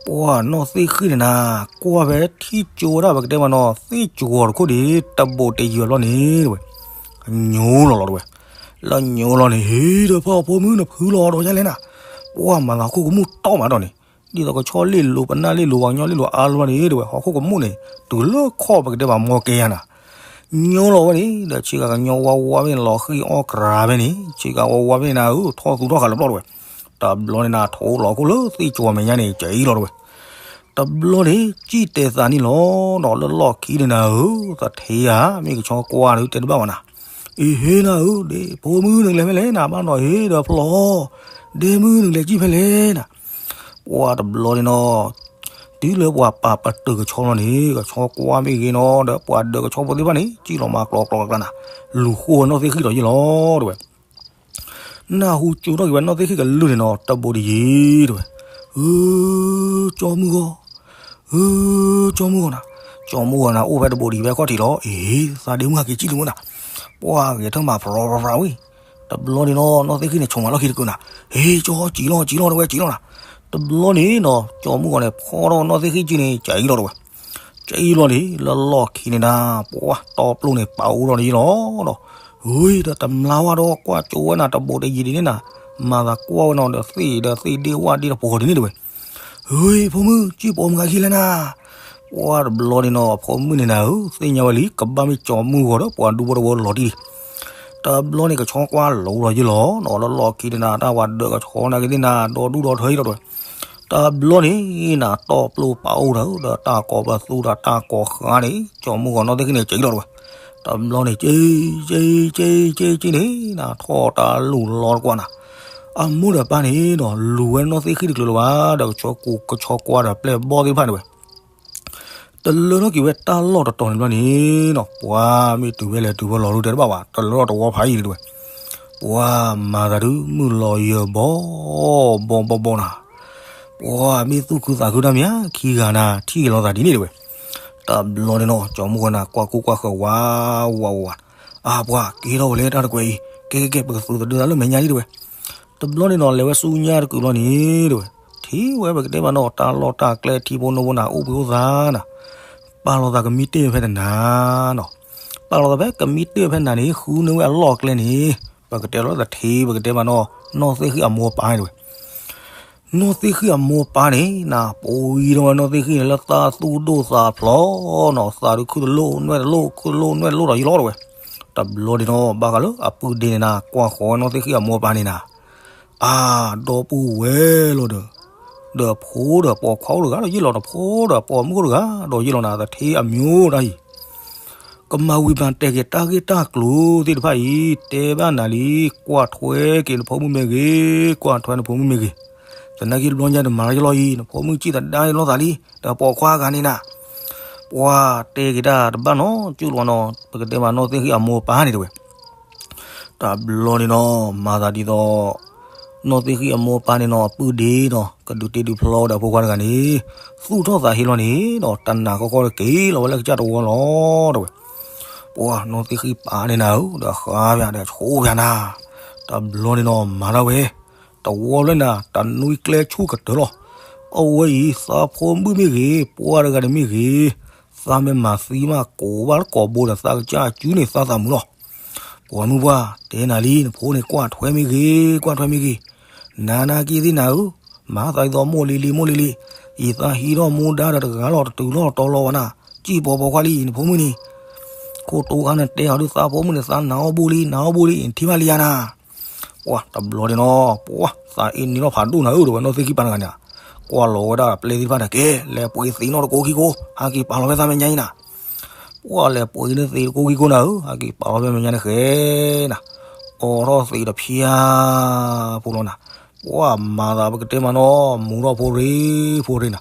ပှၤနီၢ်သ့ၣ်ဃံၣ်န့ၣ်နၤ ကွၢ်ဖဲထံၣ်ကၠိဝဲဒၣ်ပကတဲမးနီၤ သ့ၣ်ကၠိတခိၣ်ဒံး တဘိးတယံၤဘျီန့ၣ်တဲဝဲ. ညိလီၤလီၤတဲဝဲ. လၢညိလီၤန့ၣ် ဟ့ၣ်ဒီးဖီၣ်ဖိမုၣ်နဖုလီၤဒီးယါလဲၣ်နၤ. ပှၤမၤသးဟီၣ်ခိၣ်ကမူၣ်တီမးဒီးန့ၣ် ဒ်သိးကဆီလ့ၣ်လိၤ ပနၢ်လ့ၣ်လိၤ ပှၤကညီလ့ၣ်လိၤအါလိၤန့ၣ်တဲဝဲ ဟီၣ်ခိၣ်ကမူၣ်န့ၣ် တုၤလၢခီၣ်ပကတဲမးမီၢ်ကဲယါနၤ. ညိလီၤဝဲန့ၣ် ဒီးဆ့ကၤကညီဝါဝါဖဲန့ၣ် လီၤဃံၣ်အီၣ်ကြၤဖဲန့ၣ် ဆ့ကၤဝါဝါဖဲန့ၣ်နၤဧၢ ထီၣ်သူထီၣ်ဃာ်လၢပျီၢ်တဲဝဲ. တဘျီန့ၣ်နၤ ထိးလီၤခိၣ်လၢသ့ၣ်ကၠိမဲာ်ညါန့ၣ် ကၠံလီၤတဲဝဲ. တဘျီန့ၣ် စံၣ်တဲၤသးန့ၣ်လီၤ. ဒီးလၢလီၢ်ခံန့ၣ်နၤဧၢ, သထ့ဧါ မ့ၢ်ကဆီကွၢ်ဒုးတဲတဘၣ်ဘၣ်နၤ, အ့ဟ့နၤဧၢ, ဒ်ဖိမုၣ်နကလဲၤဖဲလဲၣ်နၤ, ဘၣ်နီၣ်ဟ့ဒီးဖျီ, ဒ့မုၣ်နကလဲၤစံၣ်ဖဲလဲၣ်နၤ. ပှၤတဘျီန့ၣ်နီၤ, တုၤလၢပှၤပာ်ပတုာ်ကဆီလီၤန့ၣ် ကဆီကွၢ်မ့ၢ်ဂ့ၤနီၤ ဒီးပှၤဒၢးကဆီဖိသ့ၣ်တဖၣ်န့ၣ် စံၣ်လီၤမၤကျီကျီကျါနၤ, လူၤဃိဝဲနီၢ်သ့ၣ်ဃံၣ်ဒီးယ့ၢ်လီၤ တဲဝဲ. နၢ်ဟူကၠိထီၣ်က့ၤဝဲနီၢ်သ့ၣ်ဃံၣ်ကလုၢ်န့ၣ်နီၤ တဘိးတယံၤ တဲဝဲ. ဧၢ, ကၠီမုၢ်ဂီၤ, ဧၢ, ကၠီမုၢ်ဂီၤနၤ, ကၠီမုၢ်ဂီၤနၤ အိၣ်ဖဲတဘိးတယံၤဖဲခီၣ်ထံးလီၤ. အ့, သးဒ့မုၣ်ဟဲက့ၤစံၣ်လံမ့ၢ်နၤ. ပှၤဂဲၤထၢၣ်မၤဖြရီဖြရီဝံၤ, တဘျီန့ၣ်နီၤ နီၢ်သ့ၣ်ဃံၣ်န့ၣ် ဆိးမၤလီၢ်ခံတကုာ်နၤ, ဟ့, ကၠီ စံၣ်လီၤ စံၣ်လီၤ တဲဝဲ စံၣ်လီၤနၤ. တဘျီန့ၣ်နီၤ ကၠီမုၢ်ဂီၤန့ၣ် ဖီထီၣ်နီၢ်သ့ၣ်ဃံၣ်ကၠံန့ၣ် ကၠံလီၤ တဲဝဲ. ကၠံလီၤန့ၣ် လၢလီၢ်ခံန့ၣ်နၤ ပှၤတီပျိန့၁ၣ် ပာ်အိၣ်ထီၣ်န့ၣ်ယ့ၢ်လီၤဒီး, ဧၢ, ဒီးတမျါဝဲဒီးကွၢ်ကၠိဝဲနၤ တဘိးတယံၤဒ်န့ၣ်နၤ, မၤသးကွၢ်ဝဲနီၤဒီးသ့ၣ်ဒီးသ့ၣ်ဒ့ဝၣ်ဒ့တပှီၤဒ်န့ၣ် တဲဝဲ. ဧၢ, ဖိမုၣ် စံၣ်ပိာ်မုၣ်ဂၤခံလဲၣ်နၤ. ပှၤတဘျီန့ၣ်နီၤ ဖိမုၣ်န့ၣ်နၤဧၢ, သ့ၣ်ညါဝဲလံ ကဘၣ်မ့ၢ်ကၠီမုၢ်ဂီၤဒီးပှၤဒူဖိတဝီလီၤတံၢ်လံ. တဘျီန့ၣ် ကဆီကွၢ်လီၤလီၤယ့ၢ်လီၤနီၤ လၢလီၢ်ခံန့ၣ်နၤ တၢ်ပှၤဒၢးကဆီနာ်က့သ့ၣ်နၤ ဒီဒူၣ်ဒီထၢယ့ၢ်လီၤ တဲဝဲ. တဘျီန့ၣ်နၤ တီပျိပာ်အိၣ်ဒီး ဒီးတၢ်ကိးပသူဒီးတၢ်ကိးဃါန့ၣ် ကၠီမုၢ်ဂီၤနီၢ်သ့ၣ်ဃံၣ်န့ၣ် ကၠံလီၤ တဲဝဲ. တဘျီန့ၣ် ကၠံ ကၠံ ကၠံ ကၠံ ကၠံန့ၣ်နၤ ထီၣ်တၢ်လူၤလီၤတကွၢ်နၤ, အမိၢ်ဒီးပၢ်န့ၣ်ဒီး လူၤဝဲနီၢ်သ့ၣ်ဃံၣ်တကျိၤလၢၤဘၣ် ဒီးကဆီကိးကဆီကွၢ်ဒီးပျဲၢ်ဘီၣ်သ့ၣ်တဖၣ်န့ၣ်ဝဲ တလၢထီၣ်က့ၤဝဲတၢ်လီၢ်တတီၤန့ၣ်ဘျီန့ၣ်နီၤ ပှၤမ့ၢ်တုၤဖဲလဲၣ်တုၤဖဲလဲၣ်လီၤဒုးတဲတဘၣ်ဘၣ် တလၢထီၣ်တဝီဖးယံာ်လံ တဲဝဲ. ပှၤမၤသးဒုးမုၢ်လီၤယၢၤဘီဘီဘီဘီနၤ, ပှၤမ့ၢ်သူၣ်ခုသးခုတၢ်မ့ၢ်ဧါ ခံဂၤနၤ ထံၣ်က့ၤလိာ်သးဒ်န့ၣ် တဲဝဲ. တဘျီန့ၣ်နီၤ ကၠီမုၢ်ဂီၤနၤ ကွၢ်ကူၣ်ကွၢ်ဃၢၤဝးဝးဝးဝး, အါပှၤကဲထီၣ်ဝဲလၢတၢ်တကွဲးအံၤ ကဲကဲကဲ ပကသူးသဒၢသးလၢမဲာ်ညါလံ တဲဝဲ. တဘျီန့ၣ်နီၤ လဲၤဝဲဆူညါတကုာ်ဘျီန့ၣ် တဲဝဲ, ထံၣ်ဝဲပကတဲမးနီၤ တၢ်လီၢ်တၢ်ကျဲထံဖိနိဖိနၤ အိၣ်ဘှံးအိၣ်သါနၤ, ပာ်လီၤသးကမံတ့ၢ်ဖဲတနၤနီၤ, ပာ်လီၤသးဖဲကမံတ့ၢ်ဖဲနၤန့ၣ် ဃုန့ၢ်ဝဲအလီၢ်အကျဲန့ၣ် ပကတဲလီၤသထ့ ပကတဲမးနီၤ နီၢ်သ့ၣ်ဃံၣ်အမိၢ်အပၢ်န့ၣ် တဲဝဲ. နီၢ်သ့ၣ်ဃံၣ်အမိၢ်အပၢ်န့ၣ်နၤ ပှံထီၣ်ဝဲနီၢ်သ့ၣ်ဃံၣ်န့ၣ် လၢသးသူၣ်ဒိၣ်သးဖျိးနီၤ, သးဒုးခုၣ်တလိၣ်နွဲၣ်တလိၣ် ခုၣ်တလိၣ်နွဲၣ်တလိၣ်ဒီးယလီၤ တဲဝဲ. တဘျီန့ၣ်နီၤ ဘၣ်ဃးလၢအပုၢ်ဒ့န့ၣ်နၤ ကွၢ်ဃီၤဝဲနီၢ်သ့ၣ်ဃံၣ်အမိၢ်အပၢ်န့ၣ်နၤ အါ ဒီပုၢ်ဝဲၢ်လီၤဒီး, ဒီးဖိဒီးပိာ်ခွါအိၣ်တဂၤဒီးယ့ၢ်လီၤ တဖိဒီးပိာ်မုၣ်အိၣ်တဂၤဒီးယ့ၢ်လီၤနၤ သထ့အမျိုးတၢ်အံၤ, ကမၤဝံၤမၤတဲာ်က့ၤတၢ်ဂ့ၢ်တၢ်ကျိၤသ့ၣ်တဖၣ်အံၤ တဲဘၣ်နၤလံ, ကွၢ်ထွဲက့ၤနဖိမုၣ်မ့ၢ်ဂ့ၤ, ကွၢ်ထွဲနဖိမုၣ်မ့ၢ်ဂ့ၤ, သနာ်က့တဘျီညါတမၤလၢယလီၤအံၤ နဖိမုၣ်စံၣ်သဒါယလီၤသးလံ, ဒီးပိာ်ခွါဂၤန့ၣ်နၤ ပှၤတဲက့ၤတၢ်တဘၣ်နီတကၠူၢ်လီၤနီၤ, ပကတဲမးနီၢ်သ့ၣ်ဃံၣ်အမိၢ်အပၢ်န့ၣ် တဲဝဲ. တဘျီန့ၣ်နီၤ မၤသးဒ်သိး နီၢ်သ့ၣ်ဃံၣ်အမိၢ်အပၢ်န့ၣ်နီၤ အပုၢ်ဒ့နီၤ ကဒုးတ့ဒုးဖျီဒီးအဖိခွါတဂၤန့ၣ် သူၣ်ထီၣ်သးဟ့လီၤန့ၣ်ဒီး တနၤဃီဃီဒီးက့ၤလီၤဝဲလၢကစၢ်တဝီလီၤ တဲဝဲ. ပှၤနီၢ်သ့ၣ်ဃံၣ်ပၢ်န့ၣ်နၤဧၢ ဒီးဃါပၠးဒီးဆိပၠးနၤ, တဘျီန့ၣ်နီၤ မၤဒၣ်ဝဲ တဝီဖျၢၣ်နၤ တနွံကျဲဆူၣ်ကတၢၢ်လီၤ. အဝဲအံၤ သးဖိမုၣ်မ့ၢ်ဂ့ၤ ပှၢ်တဂၤန့ၣ်မ့ၢ်ဂ့ၤ, သးမ့ၢ်မၤသံမး ကိးဘၣ်ကိးဘိဒီးသးကစၢ်အစုန့ၣ် သးသးမုာ်လီၤ. ပှၤမုၣ်ပှၢ် တဲနၤလံ နဖိန့ၣ် ကွၢ်ထွဲမ့ၢ်ဂ့ၤ ကွၢ်ထွဲမ့ၢ်ဂ့ၤ, နၤနာ်က့သ့ၣ်နၤဧၢ, မၤသးဒ်သိးမိၢ်လံလံ မိၢ်လံလံ, ယသးဟံးထီၣ်မူဒါဒီးတဂၤလီၤ တတုၤလီၤတီၤလီၤဝဲနၤ, စံၣ်ပိာ်ပိာ်ခွါလံ နဖိမုၣ်န့ၣ်, ခိၣ်တိခါန့ၣ်တဲအီၤဒုး သးဖိမုၣ်န့ၣ် သးနာ်အီၣ်ဘိလံ နာ်အီၣ်ဘိလံ နထံၣ်ဘၣ်လံယၤနၤ ပှၤတဘျီန့ၣ်နီၤ ပှၤသးအ့န့ၣ်လီၤဖးဒိၣ်နၤဧၢ ဒီးဝဲနီၢ်သ့ၣ်ဃံၣ်ပၢ်တဂၤန့ၣ်, ကွၢ်လီၤဝဲဒၣ်ပျဲၢ်သ့ၣ်တဖၣ်န့ၣ် ကဲ လဲၤပှ့ၤသံးနီၣ်တကိးခံကိး, ဟဲက့ၤပာ်လီၤဖဲသးမဲာ်ညါအံၤနၤ, ပှၤလဲၤပှ့ၤန့ၢ်သံးတကိးခံကိးနၤဧၢ, ဟဲက့ၤပာ်လီၤဖဲမဲာ်ညါန့ၣ်ဃဲနၤ, အိးထီၣ်သံးတဖျၢၣ်ဖိလီၤနၤ, ပှၤမၤသးပကတဲမးနီၤ မူထီၣ်ဖိရ့ဖိရ့နၤ,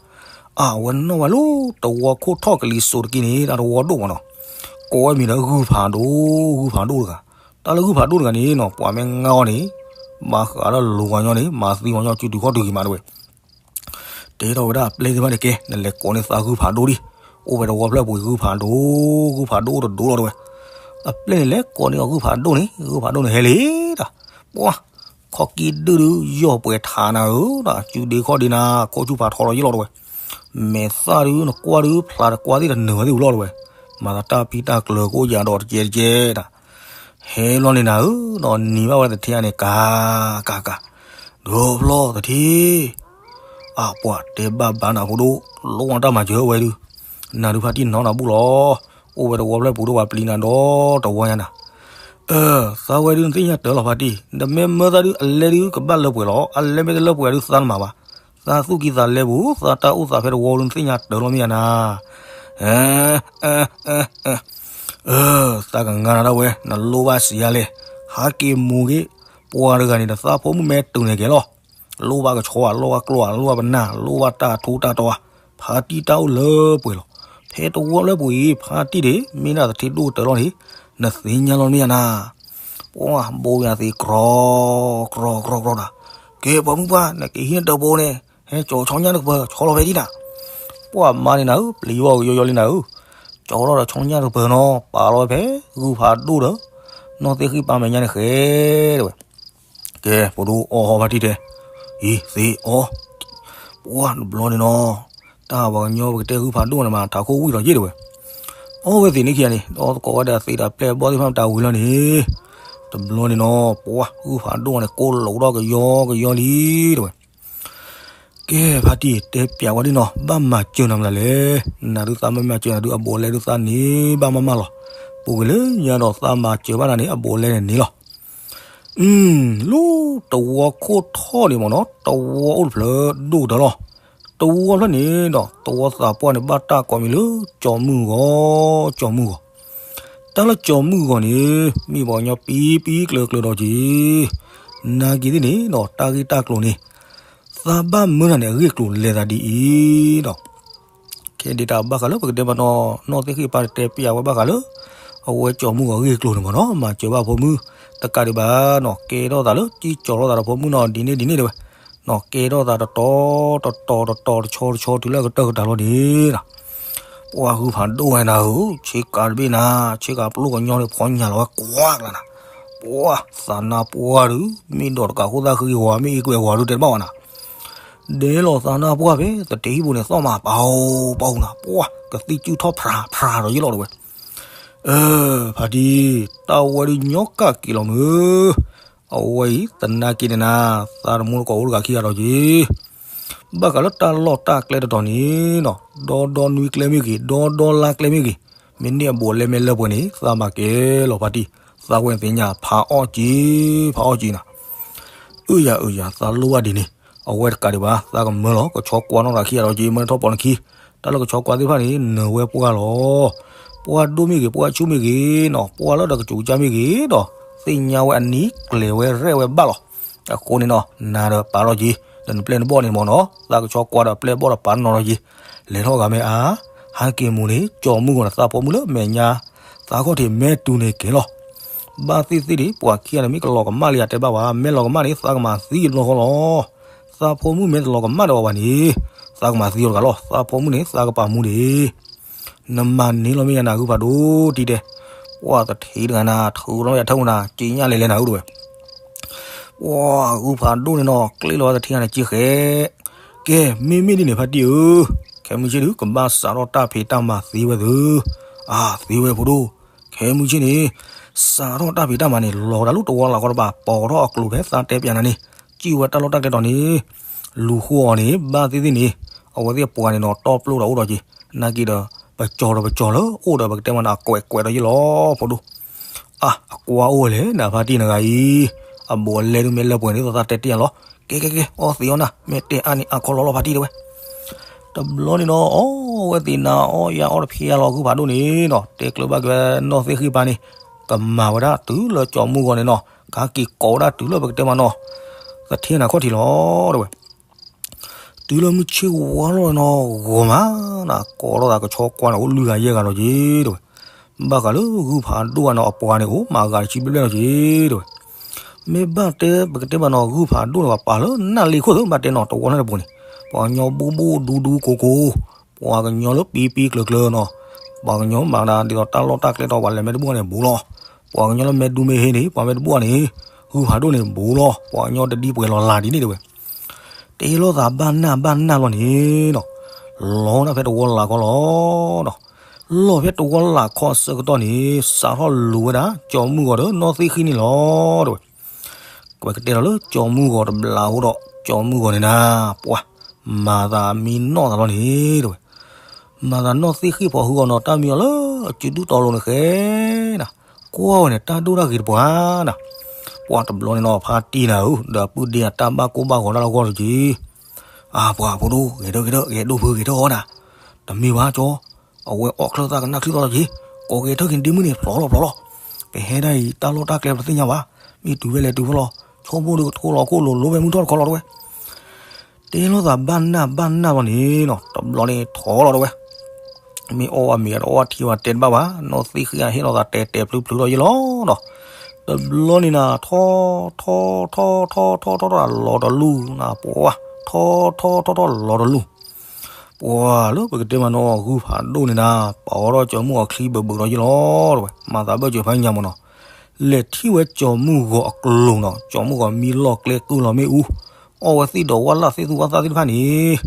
အဝဲနီၣ်ဝဲလၢတဝီခိၣ်ထီၣ်ကလံၤစိးတက့ၢ်န့ၣ် တၢ်တဝီဒိၣ်မးနီၤ, ကိးဝဲမံၤလၢဂုၢ်ဖးဒိၣ် ဂုၢ်ဖးဒိၣ်တဂၤ, တၢ်လၢဂုၢ်ဖးဒိၣ်တဂၤန့ၣ်နီၤ ပှၤမ့ၢ်ငါအီၤန့ၣ် ဘၣ်ဃးလၢလိၤဝဲညီန့ၣ် မၤသံဝဲညီစုတုၤခီၣ်တုၤဂ့ၤမးတဲဝဲ, တဲထီၣ်ဝဲဒၣ်အပျဲၢ်သ့ၣ်တဖၣ်န့ၣ် ကဲ နလဲၤကိးန့ၢ်သးဂုၢ်ဖးဒိၣ်လံ, အိၣ်ဝဲတဝီဖျၢၣ်ပူၤဂုၢ်ဖးဒိၣ်, ဂုၢ်ဖးဒိၣ်အိၣ်တဒိၣ်လီၤတဲဝဲ, အပျဲၢ်န့ၣ်လဲၤကိးန့ၢ်အီၤဂုၢ်ဖးဒိၣ်န့ၣ် ဂုၢ်ဖးဒိၣ်န့ၣ်ဟဲလံတၢ်, ပှၤ ခီၣ်က့ဒုၣ်ဒုး ယီၢ်ပှဲၤထးနၤဧၢ, စုဒ့ခီၣ်ဒ့နၤ ခိၣ်ဆူၣ်ဖးထီလီၤယ့ၢ်လီၤတဲဝဲ, မဲာ်သၣ်ဒုး နကွၢ်ဒုး ဖျါတကွၢ်သ့ၣ်တနၢၤဝဲသ့ၣ်ဝံၤလီၤတဲဝဲ, မၤသးတၢ်ဖံးတၢ်ကျၢၤကအိၣ်ယၤဒီးတကဲတကဲတၢ် ဟဲလီၤန့ၣ်နၤဧၢ, ဒီးနံၤဘၣ်ဝဲသထ့အါန့ၣ် ကၤ ကၤ ကၤ, ဒိးဖျီသထ့, အပှၤတဲဘၣ်ဘၣ်နၤဖိဒိၣ်, လိၣ်ဝဲတၢ်မၤစၢၤဝဲဒုး, နၤဒုးဖါတံၢ်နီနၤဘူၣ်လီၤ, အိၣ်ဝဲတဝီဖျၢၣ်ပူၤဒိၣ်ပှၤပျံၤနၤဒီးတဝီညါနၤ, အၢ သးဝဲဒုးနသ့ၣ်ညါတၢ်လီၤဖါတံၢ်, နမ့ၢ်မၢသးဒုးအလဲဒုးကဘၣ်လၢပှဲၤလီၤ, အလဲမ့ၢ်တလၢပှဲၤဒုးသးနမၤဘၣ်, သးသူၣ်ကံၢ်သးလဲပူၤ သးတၢ်အိၣ်သးဖဲတဝီလၢနသ့ၣ်ညါတၢ်လီၤမ့ၢ်ယါနၤ, အ အ အ အ သးကငါနၤဒၣ်ဝဲ နလိၣ်ဘၣ်စံးယါလဲၣ်, ဟးက့ၤမူၤက့ၤ, ပှၤတဂၤန့ၣ်ဒီးသးဖိမုၣ်မဲာ်တူၢ်န့ၢ်က့ၤလီၤ. လိၣ်ဘၣ်ကဆီဧါ, လိၣ်ဘၣ်ကျိဧါ, လိၣ်ဘၣ်ပနၢ်, လိၣ်ဘၣ်တၢ်ထူးတၢ်တီၤဧါ, ဖါတံၢ်တၢ်အိၣ်လၢပှဲၤလီၤ. ဖဲတဝီလၢပှဲၤအံၤ ဖါတံၢ်န့ၣ် မ့ၢ်ဒၣ်သထ့ဒိၣ်တၢ်လီၤန့ၣ်, နသ့ၣ်ညါလီၤမ့ၢ်ယါနၤ. ပှၤဘိယၤသ့ၣ်ကြီ, ကြီကြီတၢ်, ကဲပှၤမုၣ်ပှၢ် နကဟံးနတၢ်ဘိန့ၣ် ဟဲကၠီၤဆီညၣ်တကပၤ ဆီလီၤဖဲဒံနၤ. ပှၤမါန့ၣ်နၤဧၢ ပျံၤဝဲကယီယီလံနၤဧၢ, ကၠီၤထီၣ်ဒီးဆီညၣ်တကပၤနီၤ ပာ်လီၤဝဲဖဲ ဂုၢ်ဖးဒိၣ်ဒီး နီၢ်သ့ၣ်ဃံၣ်ပၢ်မဲာ်ညါန့ၣ်ဃဲ တဲဝဲ. ကဲ ဖိဒိၣ်အီၣ်ဟီဖါတံၢ်တဲ, အံၤသ့အီၣ်, ပှၤတဘျီန့ၣ်နီၤ, တၢ်ပှၤကညီပကတဲဂုၢ်ဖးဒိၣ်န့ၣ်မး ထးခိၣ်ဝံၣ်လီၤယ့ၣ်တဲဝဲ. အီၣ်ဝဲသ့ၣ်န့ၣ်ခံဂၤန့ၣ် ဒီးသကိးဝဲဒၣ်သ့ၣ်ဒီးပျဲၢ်ဘီၣ်သ့ၣ်တဖၣ်မတၤဝံၤလီၤန့ၣ်, တဘျီန့ၣ်နီၤ ပှၤဂုၢ်ဖးဒိၣ်န့ၣ် ကိၢ်လိာ်ဒီးကယီကယီလံတဲဝဲ. ကဲ ဖါတံၢ်တဲပျးဝဲဒ်နီၤ ဘၣ်မၤစၢၤနၤမနုၤလဲၣ်, နၤဒုးသးမ့ၢ်မၤစၢၤနၤဒုး အဘူးအလဲဒုးသးန့ၢ်ဘၣ်မးမးလီၤ. ပူၤကွံာ်လၢညါဒီးသးမၤစၢၤဘၣ်နၤန့ၣ် အဘူးအလဲန့ၣ်န့ၣ်လီၤ. လၢတဝီခိၣ်ထီၣ်န့ၣ်မ့ၢ်နီၤ တဝီအိၣ်တဖျၢၣ်ဒိၣ်ကတၢၢ်လီၤ. တဝီဖျၢၣ်န့ၣ်ဒီး တဝီသးပှၢ်န့ၣ် ဘၣ်တၢ်ကိးမံၤလၢ ကၠီၤမုၢ်ဂီၤ, ကၠီၤမုၢ်ဂီၤ. တၢ်လၢကၠီၤမုၢ်ဂီၤန့ၣ် မ့ၢ်ပှၤကညီပံပံကျၢၤကျၢၤဒီးက့ၤ, နာ်က့ၤသ့ၣ်န့ၣ်ဒီး တၢ်ဂ့ၢ်တၢ်ကျိၤန့ၣ် သးဘၣ်မၢနၤန့ၣ် အဂ့ၢ်ကျိၤလဲၤသးဒ်အံၤဒီး ခဲဒ်တၢ်ဘၣ်ဃးလၢပကတဲမနီၤ နီၢ်သ့ၣ်ဃံၣ်ပၢ်တဲပျးဝဲဘၣ်ဃးလၢ အဝဲကၠီၤမုၢ်ဂီၤဂ့ၢ်ကျိၤန့ၣ်မ့ၢ်နီၤ မၤစၢၤဘၣ်ဖိမုၣ်တကးဒံးဘၣ်နီၤ ကဲထီၣ်သးလၢကံၣ်ကၠီၤထီၣ်သးဒီးဖိမုၣ်နီၤ ဒ်န့ၣ်ဒ်န့ၣ်တဲဝဲ, နီၤကဲထီၣ်သးတတီၤတတီၤတတီၤတဆီတဆီတုၤလၢအကတၢၢ်ကတၢၢ်လီၤန့ၣ် ပှၤဂုၢ်ဖးဒိၣ်ဝဲနၤဧၢ, ဆ့ကၤတဘ့ၣ်နၤ, ဆ့ကၤပျိၢ်ကညီန့ၣ် ဖီညၣ်လီၤဝဲကွၢ်ကလါနၤ, ပှၤသးနါပှၢ်ဒုး မ့ၢ်ဒီးတကးဃိသးဃံဂီၤ မ့ၢ်အံၤကွဲးဂီၤဒုးတဲတဘၣ်ဝဲနၤ, ဒဲလီၤသးနါပှၢ်ဖဲ သထ့ဟံၣ်ပူၤန့ၣ် သီၣ်မးပာ်ဧိၤပာ်ဧိၤနၤ, ပှၤကသံၣ်စုၣ်ထီၣ်ဖြးဖြးဒီးယ့ၢ်လီၤတဲဝဲ, အၢ ဖါတံၢ်, တၢ်ဝဲဒုးညီကၣ်က့ၤလီၤမုၢ် အဝဲအံၤ သနာ်က့န့ၣ်နၤ, သးတမူတကိးအိၣ်တဂၤခံဂၤဒီးက့ၤ, ဘၣ်ဃးလၢတၢ်လီၢ်တၢ်ကျဲတတီၤန့ၣ်နီၤ, ဒီဒီနွံကျဲမ့ၢ်ဂ့ၤ, ဒီဒီလါကျဲမ့ၢ်ဂ့ၤ, မ့ၢ်န့ၢ်အဘူးအလဲမ့ၢ်လၢပှဲၤန့ၣ် သးမၤကဲလီၤဖါတံၢ်, သးဝဲသ့ၣ်ညါဖးအီၣ်က့ၤ, ဖးအီၣ်က့ၤနၤ, အၢယၤအၢယၤ သးလိၣ်ဘၣ်ဒ်န့ၣ်, အဝဲတကးဒံးဘၣ် သးကမၢလီၤ ကဆီကွၢ်နီၣ်တဂၤခံဂၤဒီးက့ၤ မၢထီၣ်ပီၤနခံ, တၢ်လၢကဆီကွၢ်သ့ၣ်တဖၣ်န့ၣ် နၢၤဝဲပှၢ်လီၤ. ပှၢ်ဒိၣ်မ့ၢ်ဂ့ၤ, ပှၢ်ဆူၣ်မ့ၢ်ဂ့ၤနီၤ, ပှၢ်လၢဒီးကစူးကစၢ်မ့ၢ်ဂ့ၤဒီး သ့ၣ်ညါဝဲအနံၤကျဲၤဝဲရဲၣ်ဝဲဘၣ်လီၤ. အဃိန့ၣ်နီၤ နၤဒီးပာ်ထီၣ်က့ၤ, ဒီးနပျဲၢ်နဘီၣ်န့ၣ်မ့ၢ်နီၤ, သးကဆီကွၢ်ဒီးပျဲၢ်ဘီၣ်ဒီးပာ်နီၣ်ထီၣ်က့ၤ, လဲၤထီၣ်ဂၤမ့ၢ်အါ, ဟဲက့ၤမူၤန့ၣ် ကၠီၤမုၢ်ဂီၤန့ၣ် သးဖိမုၣ်လၢမဲာ်ညါ, သးခီၣ်ထံးမဲာ်တူၤန့ၢ်က့ၤလီၤ. ဘၣ်သ့ၣ်သ့ၣ်န့ၣ် ပှၤခံဂၤန့ၣ် မ့ၢ်ကလီၤကမၣ်လံယတဲဘၣ်ဝဲ, မ့ၢ်လီၤကမၣ်န့ၣ် သးကမၤသံတဘျီဃီလီၤ. သးဖိမုၣ်မ့ၢ်တလီၤကမၣ်ဒီးဝဲန့ၣ် သးကမၤသံအီၤတဂၤလီၤ. သးဖိမုၣ်န့ၣ် သးကပာ်မူဒံး နမၤန့ၢ်လီၤမ့ၢ်ယါနၤ ဂုၢ်ဖးဒိၣ်တံၢ်တဲ, ပှၤသထ့တဂၤနၤ ထုးထီၣ်ယၤထၢၣ်မူနၤ က့ညၣ်လဲၤလဲၤနၤဧၢတဲဝဲ. ပှၤဂုၢ်ဖးဒိၣ်န့ၣ်နီၤ ကျ့လီၤဝဲသထ့ဂၤန့ၣ်က့ဃဲ, ကဲ မ့မ့ၢ်ဒ်န့ၣ်ဖါတံၢ်ဧၢ, ခဲမုၢ်ဆ့ၣ်ဒုး ကဘၣ်စးထီၣ်တၢ်ဖံးတၢ်မၤသ့ဝဲသု, အသ့ဝဲဖိဒိၣ်, ခဲမုၢ်ဆ့ၣ်န့ၣ် စးထီၣ်တၢ်ဖံးတၢ်မၤန့ၣ် လီၤဝဲဒၣ်လၢတဝီလၢ်ခီတဘၣ် ပိာ်ထီၣ်အကျိၤဖဲသးတဲပျးနၤန့ၣ်, စံၣ်ဝဲတၢ်လီၢ်တၢ်ကျဲတီၤန့ၣ် လူၤဃိအီၤန့ၣ် ဘၣ်သ့ၣ်သ့ၣ်န့ၣ် အဝဲသ့ၣ်အပှၤန့ၣ်နီၤ တီပျိၢ်ဒီးအိၣ်ဒီးက့ၤ, နာ်က့ဒီး ပကၠီၤဒီးပကၠီၤလၢအိၣ်ဒီးပကတဲမးန့ၣ် အကွဲးကွဲးဒီးယ့ၢ်လီၤဖိဒိၣ်, အါ အကွၢ်အိၣ်ဝဲလဲၣ်နၤဖါတံၢ်နဂၤအံၤ, အဘူးအလဲဒုးမ့ၢ်လၢပှဲၤန့ၣ် သးတဲတ့ၢ်ယၤလီၤ, ကဲကဲကဲ အီသံးအီနၤ မ့ၢ်တဲအါန့ၣ်အါခီလီၤလီၤဖါတံၢ်တဲဝဲ. တဘျီန့ၣ်နီၤ အီဝဲသ့ၣ်နၤအီယၤအီတဖျါလီၤ ဂုၢ်ဖးဒိၣ်န့ၣ်နီၤ တဲကျၢၤဘၣ်က့ၤဝဲနီၢ်သ့ၣ်ဃံၣ်ပၢ်န့ၣ်, ကမၤဝဲဒၣ်တုၤလၢကၠီၤမုၢ်ဂီၤန့ၣ်နီၤ ကဟဲက့ၤကိးဝဲဒၣ်တုၤလၢပကတဲမးနီၤ သထ့နၤခီၣ်ထံးလီၤတဲဝဲ. တုၤလၢမုၢ်ဆ့ၣ်ဝါလီၤနီၤ ဂီၤမးနၤ ကိးထီၣ်သးကဆီကွၢ်န့ၣ် အိၣ်လွံၢ်ဂၤယဲၢ်ဂၤလီၤက့ၤတဲဝဲ. ဘၣ်ဃးလၢဂုၢ်ဖးဒိၣ်ဝဲနီၤ အပှၤန့ၣ် အိၣ်မၤဂၤတဆံဘျဲၣ်ဘျဲၣ်လီၤက့ၤတဲဝဲ. မ့ၢ်ဘၣ်တဲပကတဲမးနီၤ ဂုၢ်ဖးဒိၣ်န့ၣ် ပှၤပာ်လၢနၢ်လ့ခိၣ်သ့ ဘၣ်တဲနီၤ တဝီန့ၣ်တပူၤန့ၣ် ပှၤကညီဘူၣ်ဘူၣ်ဒူဒူကိးကိး, ပှၤကညီလၢပံပံကျၢၤကျၢၤနီၤ, ပှၤကညီမၤဒၣ်ဒ်သိးတၢ်လီၢ်တၢ်ကျဲတီၤ ပှၤလဲၤမ့ၢ်တဘူၣ်န့ၣ် ဘူးလီၤ. ပှၤကညီလၢမ့ၢ်ဒူမ့ၢ်ဟ့န့ၣ် ပှၤမ့ၢ်တဘူၣ်န့ၣ် ဂုၢ်ဖးဒိၣ်န့ၣ် ဘူးလီၤ. ပှၤကညီတဒ်ပှဲၤလီၤလးဒ်န့ၣ်တဲဝဲ. တဲလိာ်သးဘၣ်နၢ်ဘၣ်နၢ်လီၤန့ၣ်နီၤ, လီၤနၢ်ဖဲတဝီလၢ်ခီလီၤဒီး, လီၤဖဲတဝီလၢ်ခီအဆၢကတီၢ်န့ၣ် စးထီၣ်လူၤဝဲဒၣ် ကၠီၤမုၢ်ဂီၤဒီးနီၢ်သ့ၣ်ဃံၣ်န့ၣ်လီၤ တဲဝဲ. ပကတဲဒီးလၢကၠီၤမုၢ်ဂီၤတဘျီအဃိဒီး ကၠီၤမုၢ်ဂီၤန့ၣ်နၤ ပှၤ မၤသးမံနီၢ်သးလီၤန့ၣ် တဲဝဲ. မၤသးနီၢ်သ့ၣ်ဃံၣ်ဖီဃုအီၤနီၤ တၢ်မံအီၤလၢအစုဒုၣ်တီလိၤန့ၣ်ဃဲနၤ, ကွၢ်ဝဲန့ၣ် တၢ်ဒိၣ်တၢ်ဂ့ၤတပှၤနၤ, ပှၤတဘျီန့ၣ်နီၤ ဖါတံၢ်နၤဧၢ ဒီးပုၢ်ဒ့အတၢ်ဘၣ်ကိၢ်ဘၣ်ဂီၤတၢ်လီၢ်ဂီၢ်လီၤက့ၤ အပှၤဖိဒိၣ် ဂဲၤထၢၣ်ဂဲၤထၢၣ် ဂဲၤဒိၣ်ဖုဂဲၤထၢၣ်အီၤနၤ, တမ့ၢ်ဘၣ်ကၠီ, အဝဲအီၣ်ချၢၣ်သၣ်ကနၣ်ချံသီလီၤက့ၤ, ကိးဂဲၤထၢၣ်က့ၤဒ့မုၣ်န့ၣ် ဖျိးလီၤဖျိးလီၤ, ပဟဲဒၣ်အံၤ တၢ်လီၢ်တၢ်ကျဲပသ့ၣ်ညါဘၣ်, မ့ၢ်တုၤဝဲလဲၤတုၤဝဲလီၤ, ဆိကမိၣ်ဒီးကထိလီၤခိၣ်လိၤလိၤဖဲမုၢ်ထီၣ်တခီလီၤတဝဲ တဲလိာ်သးဘၣ်နၢ်ဘၣ်နၢ်လီၤန့ၣ်နီၤ တဘျီန့ၣ်ထီၣ်လီၤတဝဲ, မ့ၢ်အီၣ်ဝဲမ့ၤအတအီၣ်ထံဝဲတဲတဘၣ်ဘၣ်, နီၢ်သ့ၣ်ဃံအဟ့ၣ်လီၤသးတဲတဲဖျုဖျုလီၤယ့ၣ်လီၤနီၤ, တဘျီန့ၣ်နၤ ထီၣ်ထီၣ်ထီၣ်ထီၣ်ထီၣ်ထီၣ်ထီၣ်တၢ်လီၤတလူၢ်နၤ ပှၤ, ထီၣ်ထီၣ်ထီၣ်ထီၣ်လီၤတလူၢ် ပှၤလၢပကတဲမးနီၤ ဂုၢ်ဖးဒိၣ်န့ၣ်နၤ ပာ်အီၤထီၣ်ကၠီမုၢ်အီၤချံဘၢဘၢလီၤယ့ၣ်လီၤတဝဲ, မၤသးဘၢၣ်စၢၤဖးညါမးနီၤ, လဲၤထံၣ်ဝဲကၠီမုၢ်ဂီၤအကျိၤနီၤ, ကၠီမုၢ်ဂီၤမံလီၢ်ကျဲကုၢ်လီၤမ့ၣ်အူ, အီၣ်ဝဲသ့ၣ်ဒီးဝၣ်လၣ်သ့ၣ်သူဝၣ်သၣ်သ့ၣ်တဖၣ်န့ၣ်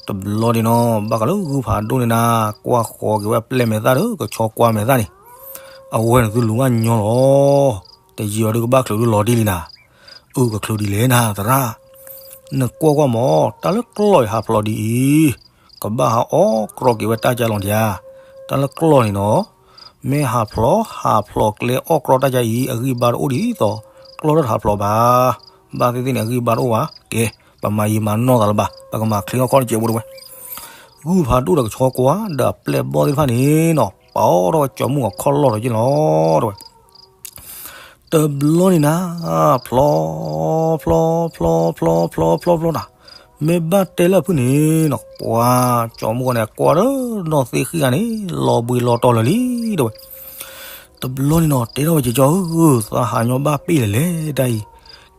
တဘျီန့ၣ်နီၤ ဘၣ်ဃးလၢဂုၢ်ဖးဒိၣ်န့ၣ်နၤ ကွၢ်ဃီၤက့ၤဝဲအပျဲၢ်မဲာ်သၣ်ဒီး ကဆီကွၢ်မဲာ်သၣ်န့ၣ်, အဝဲန့ၣ်သုလူၤဘၣ်ညီလီၤ, တယံာ်အီၤဒုးကဘၣ်ချုးဒုးလီၤတံၢ်လံနၤ, အုၣ်ကချုးဒ်လဲၣ်နၤသရၣ်, နကွၢ်ကွၢ်မး တၢ်လၢကျီၢ်အံၤဟးဖျိးဒ်အံၤ, ကဘၣ်ဟးအီၣ်ကြီက့ၤဝဲတၢ်ကၢ်လီၤဒံးဧါ, တၢ်လၢကျီၢ်န့ၣ်နီၤ မ့ၢ်ဟးဖျိး ဟးဖျိးကျဲအီၣ်ကြီတၢ်ကၢ်အံၤ အဂံၢ်ဘါတအိၣ်ဒ်သိး ကျီၢ်လၢတဟးဖျိးဘၣ်, ဘၣ်သ့ၣ်သ့ၣ်န့ၣ် အဂံၢ်ဘါတအိၣ်ဘၣ်, ကဲ, ပမၤယံာ်မၤနီၢ်သးလၢၤဘၣ်, ပကမၤချ့ထီၣ်ခီၣ်တစဲးဖိတဝဲ, ဂုၢ်ဖးဒိၣ်ဒီးကဆီကွၢ်ဒီးအပျဲၢ်ဘီၣ်သ့ၣ်တဖၣ်န့ၣ်နီၤ ပာ်အီၤထီၣ်ဝဲကၠီမုၢ်အီၤခီၣ်လီၢ်ဒီးယ့ၣ်လီၤတဝဲ တဘျီန့ၣ်နၤ, ဖျိး, ဖျိး, ဖျိး, ဖျိး, ဖျိး, ဖျိး, ဖျိးနၤ, မ့ၢ်ဘၣ်တဲလၢအဖုၣ်န့ၣ်နီၤ ပှၤကၠီမုၢ်ဂီၤန့ၣ် ကွၢ်ဒီးနီၢ်သ့ၣ်ဃံဂၤန့ၣ် လီၤဘှံးလီၤတီၤလၢာ်လံတဝဲ. တဘျီန့ၣ်နီၤ တဲထီၣ်ဝဲက့ၤကၠီဧၢ, သးဟးညီဘၣ်ပ့ၢ်လဲၣ်လဲၣ်တၢ်အံၤ,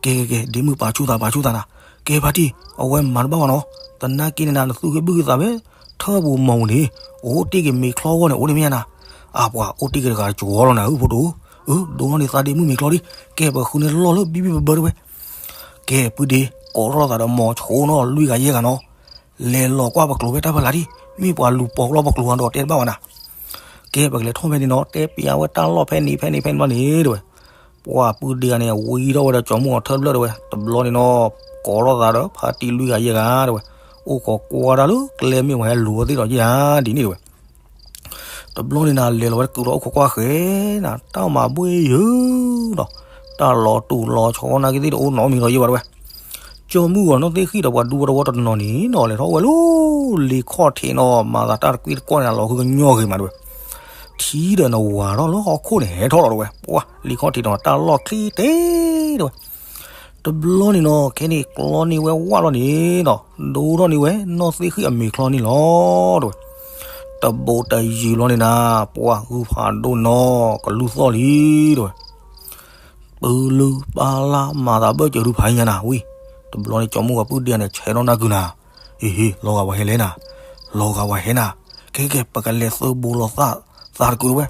ကဲကဲကဲ ဒ့မုၣ်ပာ်ဆူၣ်သးပာ်ဆူၣ်သးနၤ, ကဲဖါတံၢ် အဝဲမၤတဘၣ်ဘၣ်နီၤ, သနာ်က့န့ၣ်နၤ နသူၣ်ဂ့ၢ်ဘုၣ်ဂ့ၢ်သးဖဲ ထၢၣ်ပူၤမီၤပူၤန့ၣ်, အိၣ်တ့ၢ်က့ၤမ့ၤချီဂီၢ်န့ၣ် အိၣ်န့ၢ်မ့ၢ်ညါနၤ, အပှၤအိၣ်တ့ၢ်က့ၤတဂၤတကီလီၤနၤဧၢ ဖိဒိၣ်ဧၢ, ဒိးန့ၢ်သးဒ့မုၣ်မ့ၤချီဒံး, ကဲပဃုန့ၢ်လီၢ်လၢဘံဘံဘၢဘၢတဝဲ ကဲ ပုၢ်ဒ့ ကိးထီၣ်သးဒီးမီၤဆိနီၤ လွံၢ်ဂၤယဲၢ်ဂၤနီၤ, လဲၤလီၤကွၢ်ပကျိၤဖဲတၢ်ဖီလာ်ဒံး, မ့ၢ်ပှၤလူၤပိာ်လီၤပကျိၤအဒီးတဲတဘၣ်ဝဲနၤ, ကဲ ပကလဲၤထီၣ်ဖဲန့ၣ်နီၤ တဲပျးဝဲတၢ်လီၢ်ဖဲန့ၣ်ဖဲန့ၣ်ဖဲန့ၣ်ဘျီန့ၣ်တဝဲ, ပှၤပုၢ်ဒ့ဂၤန့ၣ် ဝံထီၣ်ဝဲဒီးကၠီမုၢ်အီၤထၢၣ်ဘျၢၣ်တဝဲ, တဘျီန့ၣ်နီၤ ကိးထီၣ်သးဒီးဖါတံၢ်လွံၢ်ဂၤယဲၢ်ဂၤတဝဲ, အိၣ်ခိးကွၢ်တၢ်လၢကျဲမ့ၢ်ဝဲဟဲလူၤဝဲသ့ၣ်ဒီးယဲၢ်ဂၤဒ်န့ၣ်တဝဲ တဘျီန့ၣ်နၤ လဲၤလီၤဝဲတကုာ်လီၤအိၣ်ခိးကွၢ်ဃဲနၤ တၢ်မၤဘှ့ၣ်ယုာ်ဒီး တၢ်လီၤတူာ်လီၤဆီနာ်က့သ့ၣ်တအိၣ်နီတမံၤဒီးယဲၢ်ဘၣ်တဝဲ, ကၠီမုၢ်ဂီၤနီၢ်သ့ၣ်ဃံၣ်ဒီးပှၤဒူဖိတဝီတနီၤန့ၣ်နီၤ လဲၤထီၣ်ဝဲလၢ လံခီၣ်ထံးနီၤ မၤသးတၢ်တကွံတကွီၢ်န့ၣ် လီၤဃုကညီဂ့ၤမးတဝဲ, ထံဒီးနဝၤထီၣ်လၢဟီၣ်ခိၣ်န့ၣ် ဟဲထီၣ်လီၤတဝဲ, ပှၤလံခီၣ်ထံးနီၤ တၢ်လီၢ်ချ့တ့ၢ်တဝဲ တဘျီန့ၣ်နီၤ ခဲန့ၣ်ကျီန့ၢ်ဝဲဝၣ်လီၤန့ၣ်နီၤ ဒိထီၣ်န့ၢ်ဝဲနီၢ်သ့ၣ်ဃံၣ်အမ့ၤချီန့ၣ်လီၤတဝဲ, တဘိးတယံၤလီၤန့ၣ်နၤ ပှၤဂုၢ်ဖးဒိၣ်နီၤ ကလူၢ်သီၣ်လံတဝဲ, ပလုၢ်ပၢ်လၢ်မၤသးဘၢၣ်စၢၤဒုဖးညါနၤဝံၤ, တဘျီန့ၣ်ကၠီမုၢ်ဂီၤပုၢ်ဒ့န့ၣ် ဆဲးထီၣ်နၢ်ကုၤနၤ, ဟ့ၣ်ဟ့ၣ် လီၤဂာ်ဝဲဟဲလဲၣ်နၤ, လီၤဂာ်ဝဲဟဲနၤ, ခဲကဲ ပကလဲၤသုးဘူးလိာ်သး သးတကုာ်တဝဲ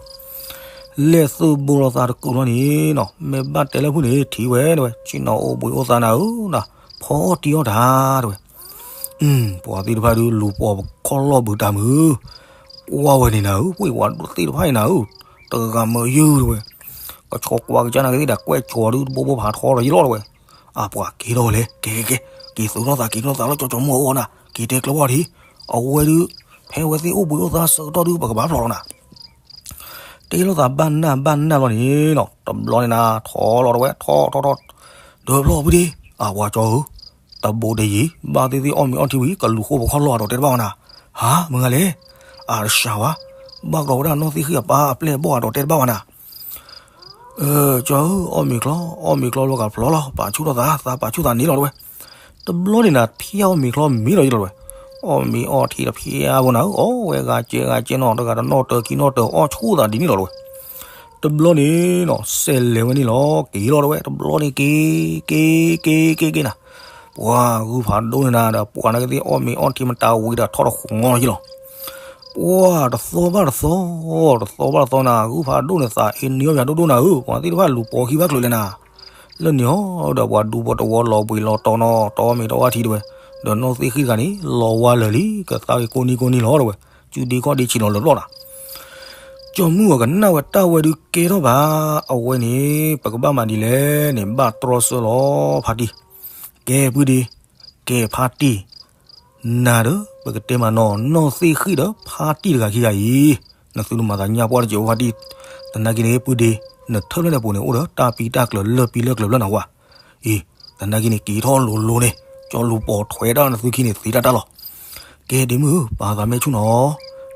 လဲၤသုးဘူးလိာ်သးတကုာ်လီၤန့ၣ်နီၤ မ့ၢ်ဘၣ်တဲလၢဖုၣ်န့ၣ် ထံၣ်ဝဲတဝဲ ဆ့ၣ်နီၤအိၣ်ဘှံးအိၣ်သါနၤဧၢနၤ, ဖီအီၣ်တံၢ်အီၣ်တၢ်တဝဲ, ပှၤသ့ၣ်တဖၣ်ဒုးလူၤပိာ်ခီၣ်လီၢ်ဘုးတၢ်မုာ်, ကွၢ်ဝဲန့ၣ်နၤဧၢ ပှၤသ့ၣ်တဖၣ်န့ၣ်နၤဧၢ, တဂၤမၢယုၢ်တဝဲ, ကဆီကွၢ်ကစၢ်နာ်က့သ့ၣ်ဒၣ်ကွဲးကၠီၤဒုးတဘိဘိဖးထီဒီးယလီၢ်တဝဲ, အပှၤက့ၤထီၣ်ဝဲလဲၣ် ကဲကဲကဲ, က့ၤသုးထီၣ်သးက့ၤထီၣ်သးလၢကၠီကၠီမုၢ်အအိၣ်နၤ က့ၤတဲကျၢၤဘၣ်ထံး, အဝဲဒုး ဖဲအဝဲသ့ၣ်အိၣ်ဘှံးအိၣ်သါဆၢကတီၢ်ဒုး ပကဘၣ်ဖျိးလီၤနၤ တဲလိာ်သးဘၣ်နၢ်ဘၣ်နၢ်လီၤန့ၣ်နီၤ တဘျီန့ၣ်နၤ ထီၣ်လီၤတဝဲ ထီၣ်ထီၣ်ထီၣ်, ဒီးဖျီၣ်ဖုဒ့, အဝဲကၠီဧၢ, တဘိးတယံၤ ဘၣ်သ့ၣ်သ့ၣ်အီၣ်မ့ၤအီထံဝံၤ ကလူၤဃိပခီၣ်လီၢ်အဒီးတဲတဘၣ်ဝဲနၤ, ဟါ မုၢ်ဂၤလဲၣ်, အတၢ်ဆှးဝဲ, ဘၣ်ကဒီးဝဲဒၣ်နီၢ်သ့ၣ်ဃံၣ်အပၢ်အပျဲၢ်အဘီၣ်အဒီးတဲတဘၣ်ဝဲနၤ ကၠီဧၢ, အီၣ်မ့ၤချီ, အီၣ်မ့ၤချီလီၤကဖျီလီၤ, ပာ်ဆူၣ်ထီၣ်သး, သးပာ်ဆူၣ်သးန့ၣ်လီၤတဝဲ. တဘျီန့ၣ်နၤ ဖျါအီၣ်မ့ၤချီမ့ၤလီၤယလီၤတဝဲ. အီၣ်မ့ၤအီထံတဖျါဖိနၤဧၢ, အီၣ်ဝဲဂၤစဲးဂၤစဲးနီၤ, တဂၤတနီၣ်တၢၤခံနီၣ်တၢၤ အီၣ်ဆူၣ်သးဒ်န့ၣ်လီၤတဝဲ. တဘျီန့ၣ်နီၤ စဲးလဲၤဝဲန့ၣ်လီၤ, က့ၤလီၤတဝဲ. တဘျီန့ၣ်က့ၤ, က့ၤ, က့ၤ, က့ၤ, က့ၤနၤ, ပှၤဂုၢ်ဖးဒိၣ်န့ၣ်နၤဒီး ပှၤနာ်က့သ့ၣ်အီၣ်မ့ၤအီထံမတၤဝံၤဒီးထီၣ်တဃီလီၤယလီၤ. ပှၤတသီဘၣ်တသီ, တသီဘၣ်တသီနၤ, ဂုၢ်ဖးဒိၣ်န့ၣ်သးအ့န့ၢ်အီၣ်ပှၤဒိၣ်ဒိၣ်နၤဧၢ, ပှၤသ့ၣ်တဖၣ်လူၤပိာ်ခံဘၣ်ချုးလဲၣ်နၤ. လၢန့ၣ်အီၤဒီးပှၤဒူဖိတဝီလီၤဘှံးလီၤတီၤနီၤ, တီမ့ၤတီဝါထံတဝဲ, ဒီးနီၢ်သ့ၣ်ဃံၣ်တဂၤန့ၣ် လီၤဝါလၢာ်လံ, ကသါက့ၤကိးနံၤကိးနံၤလီၤတဝဲ, စုဒ့ခီၣ်ဒ့ဆံးလီၤလၢာ်လီၤနၤ. ကၠီမုၢ်အီၤကနၣ်ဝဲတၢ်ဝဲဒုးကဲထီၣ်ဘၣ်, အဝဲန့ၣ် ပကဘၣ်မၤဒ်လဲၣ်န့ၣ် ဘၣ်တြီဆၢလီၤဖါတံၢ်, ကဲပုၢ်ဒ့, ကဲဖါတံၢ် နၤဒီး ပကတဲမးနီၤ, နီၢ်သ့ၣ်ဃံၣ်ဒီးဖါတံၢ်တဂၤခံဂၤအံၤ, နသုတမၤသးညါပှၢ်တစဲးဖိဖါတံၢ်, သနာ်က့န့ၣ် ပုၢ်ဒ့, နထၢၣ်ဖျၢၣ်န့ၣ်ပူၤန့ၣ် အိၣ်ဒီးတၢ်ပံတၢ်ကျၢၤလၢပံလၢကျၢၤဖျၢၣ်နၤဝဲ. အံၤ, သနာ်က့န့ၣ် က့ၤထီၣ်လိၤလိၤန့ၣ်, ကၠီလူၤပိာ်ထွဲတၢ်နသုခံန့ၣ်သ့တၢ်တၢ်လီၤ. ကဲဒ့မုၣ်ဧၢ, ပာ်သးမဲာ်ဆူၣ်နီၤ,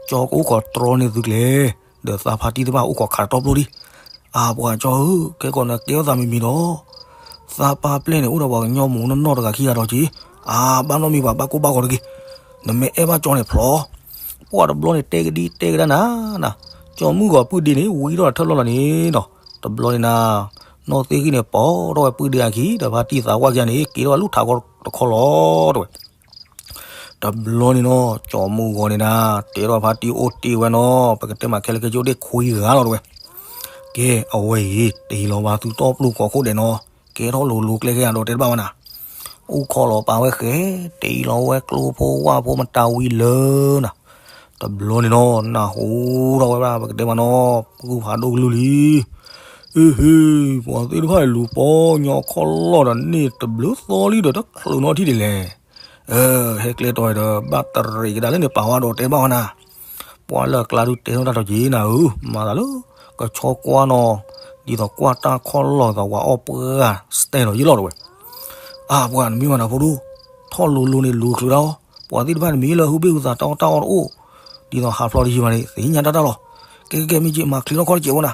ကၠီကအိၣ်ခိးတြီန့ၢ်သုကျဲ, ဒီးသးဖါတံၢ်တဖၣ်အိၣ်ခိးခးတၢ်တီပျိၢ်ဒံး. အါ ပှၤကၠီဧၢ, ခဲကီးနကဲထီၣ်သးမံၤမံၤဒီး သးပၢ်ပျဲၢ်န့ၣ် အိၣ်ဒီးပှၤကညီမုၣ်နီၢ်နီၢ်တဂၤခံဂၤဒီးက့ၤ, အါ ဘၣ်နီတမံၤဘၣ် ဘၣ်ကိၢ်ဘၣ်ဂီၤတဂ့ၤ, နမ့ၢ်အဲၣ်ဘၣ်ကၠီန့ၣ်ဖျီ. ပှၤတဘျီန့ၣ်တဲကဒံတဲကဒါနၤနၤ, ကၠီမုၢ်ဂီၤပုၢ်ဒ့န့ၣ် ဝံထီၣ်ထၢၣ်လီၢ်လီၤန့ၣ်ဒီး တဘျီန့ၣ်နၤ, နီၢ်သ့ၣ်ဃံန့ၣ် ပိာ်ထီၣ်ဝဲပုၢ်ဒ့အခံ ဒီးဖါတံၢ်သးဝၣ်ခံဂၤန့ၣ် က့ၤထီၣ်ဝဲလူၢ်ထးဂီၤတခီလီၤတဲဝဲ. တဘျီန့ၣ်နီၤ ကၠီမုၢ်ဂီၤန့ၣ်နၤ တဲထီၣ်ဖါတံၢ်အိၣ်တ့ၢ်ဝဲနီၤ ပကတဲမးခဲလၢာ်ခဲဆ့အိၣ်တ့ၢ်ခွံဂၤလီၤတဲဝဲ. ကဲ အဝဲအံၤ တ့ၢ်လီၤဘၣ်သုတီပျိၢ်ကိးခိၣ်ဒဲးနီၤ ကဲထီၣ်လိၤလိၤကျဲခဲဂၤဒီးတဲတဘၣ်ဝဲနၤ အိၣ်ခိးလီၤပာ်ဝဲဃဲ တ့ၢ်လီၤဝဲကျိဖိဝၣ်ဖိမတၤဝံၤလၢနၤ. တဘျီန့ၣ်နီၤ နၢ်ဟူထီၣ်ဝဲဒၣ် ပကတဲမးနီၤ ဂုၢ်ဖးဒိၣ်ကလုၢ်လံ. အ့ဟ့ ပှၤသ့ၣ်တဖၣ်န့ၣ်လူၤပိာ်ညီခီၣ်လီၢ်ဒီးန့ၢ်တဘျုးသီလံဒီး တချုးနီထံၣ်ဒ်လဲၣ်. အ ဟဲကျဲတီၤဒီး ဘၣ်တရံးကဒါလၢန့ၣ်ပာ်ဝဲဒီးတဲဘၣ်ဝဲနၤ. ပှၤလၢအကျါဒုးတဲထီၣ်တၢ်ဒီးက့ၤနၤဧၢ မၤသးလၢ ကဆီကွၢ်နီၤ ဒ်သိးကွၢ်တၢ်ခီၣ်လီၢ်သးဝးအီၣ်ပှၢ်စတဲနီၤယ့ၣ်လီၤတဲဝဲ. အါ ပှၤနမ့ၢ်မၤနၤဖိဒိၣ် ထီၣ်လိၤလိၤန့ၣ်လူၤချုးဒၣ်အီၤ ပှၤသ့ၣ်တဖၣ်န့ၣ်မ့ၢ်လၢဟုဘ့ၣ်ဟုသးတၢ်အီၣ်တၢ်အီတအိၣ် ဒ်သိးဟးဖျိးတယံာ်ဘၣ်န့ၣ် သ့ၣ်ညါတၢ်တၢ်လီၤ. ကဲကဲကဲ မ့ၢ်က့ၤမၤချံထီၣ်ခီၣ်တကဲးဝဲနၤ.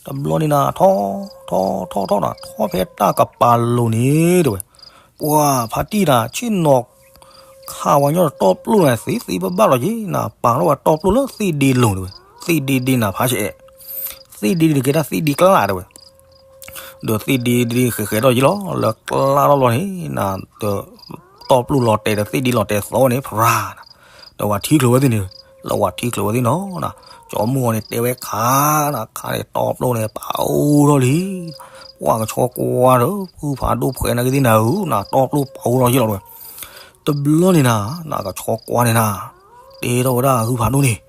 တဘျီန့ၣ်နၤ ထီၣ်ထီၣ်ထီၣ်ထီၣ်နၤ ထီၣ်ဖဲတၢ်ကပၤလိၤန့ၣ်တဲဝဲ. ပှၤဖါတံၢ်နၤ ဆ့ၣ်နီၤ ခးဝဲညီဒီးတီပျိၢ်န့ၣ် သ့သ့ဘၣ်ဘၣ်လီၤက့ၤနၤ ပာ်ထီၣ်ဝဲတီပျိၢ်လၢသ့ၣ်ဒ့လိၤတဲဝဲ. သ့ၣ်ဒ့ဒ့နၤဖးဆဲး သ့ၣ်ဒ့ဒ့တကဲတၢ်သ့ၣ်ဒ့ကျါတဲဝဲ. ဒီးသ့ၣ်ဒ့ဒ့ဃဲးဃဲးထီၣ်ယ့ၣ်လီၤ လၢကျါထီၣ်ဘျီန့ၣ်နၤ ဒီးတီပျိၢ်လီၤတဲာ်ဒီးသ့ၣ်ဒ့လီၤတဲာ်သီန့ၣ် ဖရၤနၤ ဒီးဝဲထံချုးဝဲသ့ၣ်န့ၣ် လၢဝဲထံချုးဝဲသ့ၣ်နီၤနၤ ကၠီမုၢ်ဂီၤန့ၣ်တဲဝဲခါနၤ ခါန့ၣ်တီပျိၢ်န့ၣ် ပာ်အိၣ်ထီၣ်လံ. ပှၤကဆီကွၢ်ဒီး ဟုဖးဒိၣ်ဖှဲးနာ်က့သ့ၣ်နၤဧၢနၤ တီပျိၢ်ပာ်အိၣ်ထီၣ်ယ့ၣ်လီၤတဲဝဲ. တဘျီန့ၣ်နၤ နကဆီကွၢ်န့ၣ်နၤ တဲထီၣ်ဝဲဒၣ်ဟုဖးဒိၣ်န့ၣ်,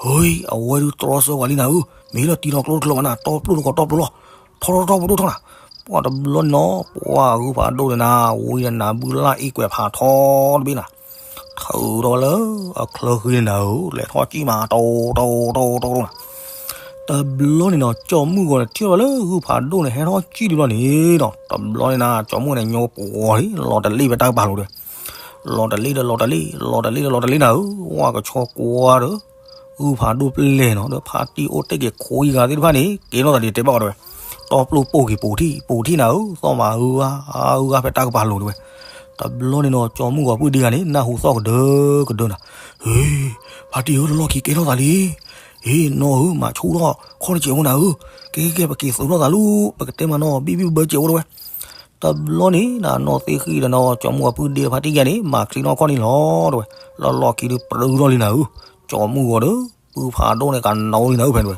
ဟ့ အဝဲဒုးတြီဆၢဝဲလံနၤဧၢ, မ့ၢ်လၢတံၤထီၣ်ကျိတကျၢၤဘၣ်နၤ တီပျိၢ်တကီးတီပျိၢ်လီၤ, ထီထီထီပဒိၣ်ထီၣ်နၤ. ပှၤတဘျီန့ၣ်နီၤ ပှၤဟုဖးဒိၣ်န့ၣ်နၤ ဝံဒီးနၤဘုလၢအ့ၣ်ကွဲးဖးထီတဘ့ၣ်နၤ ထုးထီၣ်ဝဲလၢအချၢဃံန့ၣ်နၤဧၢ, လဲၤထီၣ်စံၣ်မး တိတိတိတိတိနၤ. တဘျီန့ၣ်နီၤ ကၠီမုၢ်ဂီၤန့ၣ် ထံၣ်ဝဲလၢဟုဖးဒိၣ်န့ၣ် ဟဲထီၣ်စံၣ်ဒံးဘျီန့ၣ်ဒီး တဘျီန့ၣ်နၤ ကၠီမုၢ်ဂီၤန့ၣ် ညီပှီၤလံ လီၤတလ့ၣ်ဖဲတၢ်ကပၤလိၤဒီး လီၤတလ့ၣ်ဒီးလီၤတလ့ၣ် လီၤတလ့ၣ်ဒီးလီၤတလ့ၣ်နၤဧၢ, ဝဲကဆီကွၢ်ဒီး ဟုဖးဒိၣ်ပျဲၢ်နီၤ ဒီးဖါတံၢ်အိၣ်တ့ၢ်က့ၤခွံဂၤသ့ၣ်တဖၣ်န့ၣ် ကဲထီၣ်သးဒ်တဲဘၣ်အီၤတဲဝဲ, တီပျိၢ်ပိၢ်က့ၤပိာ်ထံၣ် ပိာ်ထံၣ်နၤဧၢ, သီၣ်မးဟုဂၤ ဟုဂၤဖဲတၢ်ကပၤလိၤတဲဝဲ. တဘျီန့ၣ်နီၤ ကၠီမုၢ်ဂီၤပုၢ်ဒ့ဂၤန့ၣ် နၢ်ဟူသီၣ်ကဒၢကဒၢနၤ, ဟ့ ဖါတံၢ်ဧၢ တလီၢ်ခံကဲထီၣ်သးလံ, ဟ့ နီၢ်ဧၢ မၤဆူၣ်ထီၣ်ခီၣ်တစဲးဖိနၤဧၢ, ကဲကဲကဲ ပက့ၤသုးထီၣ်သးလၢ ပကတဲမးနီၤ ဘံၣ်ဘံၣ်ဘၢဘၢစဲးဖိတဲဝဲ. တဘျီန့ၣ်နၤ နီၢ်သ့ၣ်ဃံဒီးနီၤ ကၠီမုၢ်ဂီၤပုၢ်ဒ့ဖါတံၢ်ဂၤန့ၣ် မၤချံနီၢ်ခီၣ်န့ၣ်လီၤတဲဝဲ, လီၢ်လီၢ်ခံဒုးပြူထီၣ်လံနၤဧၢ, ကၠီမုၢ်ဂီၤဒီး ဟုဖးဒိၣ်န့ၣ် ကနီၤလံနၤဧၢဖဲန့ၣ်တဲဝဲ.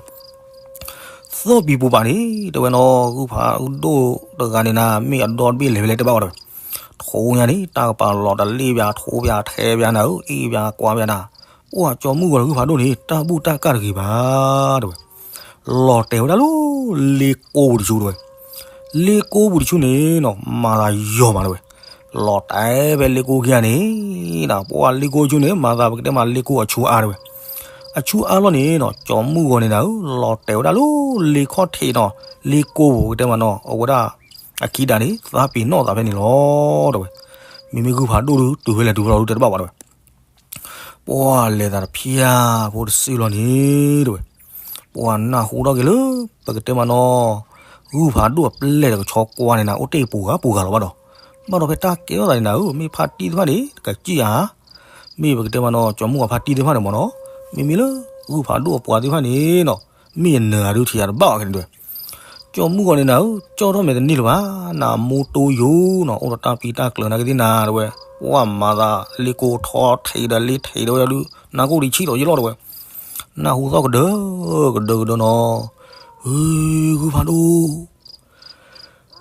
သီၣ်ပံၤပူၤပာ်န့ၣ် တဲဝဲနီၤ ဟုဖးဒိၣ်တဂၤန့ၣ်နၤ မ့ၢ်အဒီတဘ့ၣ်လဲၤဖဲလဲၣ်တဲဘၣ်အီၤတဲဝဲ, ထိညါန့ၣ် တၢ်ကပၤလီၤတလ့ၣ်ပၠး ထိပၠးထဲပၠးနၤဧၢ, အ့ၣ်ပၠးကွၢ်ပၠးနၤ, ပှၤကၠီမုၢ်ဂီၤဒီးဟုဖးဒိၣ်န့ၣ် တၢ်ဘူၣ်တၢ်ကၢ်တဂ့ၤဘၣ်တဲဝဲ လီၤတဲာ်ဝဲဒၣ်လၢ လ့ကိပူၤတဆူတဲဝဲ, လ့ကိပူၤတဆူန့ၣ်နီၤ မၤသးယီၤမးတဲဝဲ, လီၤတဲာ်ဖဲလ့ကိခံဂၤန့ၣ်နၤ ပှၤလ့ကိတဆူန့ၣ် မၤသးပကတဲမးလ့ကိအဆူအါတဲဝဲ, အဆူအါလီၤန့ၣ်နီၤ ကၠီမုၢ်ဂီၤန့ၣ်နၤဧၢ လီၤတဲာ်ဝဲဒၣ်လၢ လ့ခီၣ်ထံးနီၤ လ့ကိပူၤပကတဲမးနီၤ အဝဲဒၣ် အခံဒၣ်န့ၣ် သးပ့ၤနီၣ်သးဖဲန့ၣ်လီၤတဲဝဲ, မ့မ့ၢ်ဟုဖးဒိၣ်ဒုးတုၤဖဲလဲၣ်တုၤဖဲလဲၣ်ဒုးတဲတဘၣ်ဘၣ်တဲဝဲ ပှၤလဲၤသးတဖျၢၣ်ဖိတစုလီၤန့ၣ်တဲဝဲ, ပှၤနၢ်ဟူထီၣ်က့ၤလၢ ပကတဲမးနီၤ ဟုဖးဒိၣ်အပျဲၢ်ဒီးကဆီကွၢ်န့ၣ်နၤ အိၣ်တ့ၢ်ပူၤဂၤပူၤဂၤလီၤဘၣ်ဒီး, ဘၣ်ဒီးဖဲတၢ်ကဲထီၣ်သးန့ၣ်နၤဧၢ မ့ၢ်ဖါတံၢ်တဖၣ်န့ၣ် တကစံၣ်ဧါ, မ့ၢ်ပကတဲမးနီၤ ကၠီမုၢ်ဂီၤဖါတံၢ်သ့ၣ်တဖၣ်န့ၣ်မးနီၤ, မ့မ့ၢ်လၢ ဟုဖးဒိၣ်အပှၤသ့ၣ်တဖၣ်န့ၣ်နီၤ မ့ၢ်အနၢၤဧါဒုးထံၣ်ဧါတဘၣ်ဘၣ်ခဲန့ၣ်တဲဝဲ ကၠီမုၢ်ဂီၤန့ၣ်နၤဧၢ ကၠီထီၣ်မဲာ်တန့ၢ်လၢၤဘၣ်, နမူတိယိာ်နီၤ အိၣ်ဒီးတၢ်ပံတၢ်ကျၢၤနာ်က့သ့ၣ်နၤတဲဝဲ, ပှၤမၤသးလ့ကိထီထံးဒီးလ့ထံးဒီးဝဲဒၣ်ဒုး နၢ်ကိၣ်ဒံးဆံးဒီးယလီၤတဲဝဲ, နၢ်ဟူသီၣ်ကဒၢ ကဒၢကဒၢနီၤ, ဟု ဟုဖးဒိၣ်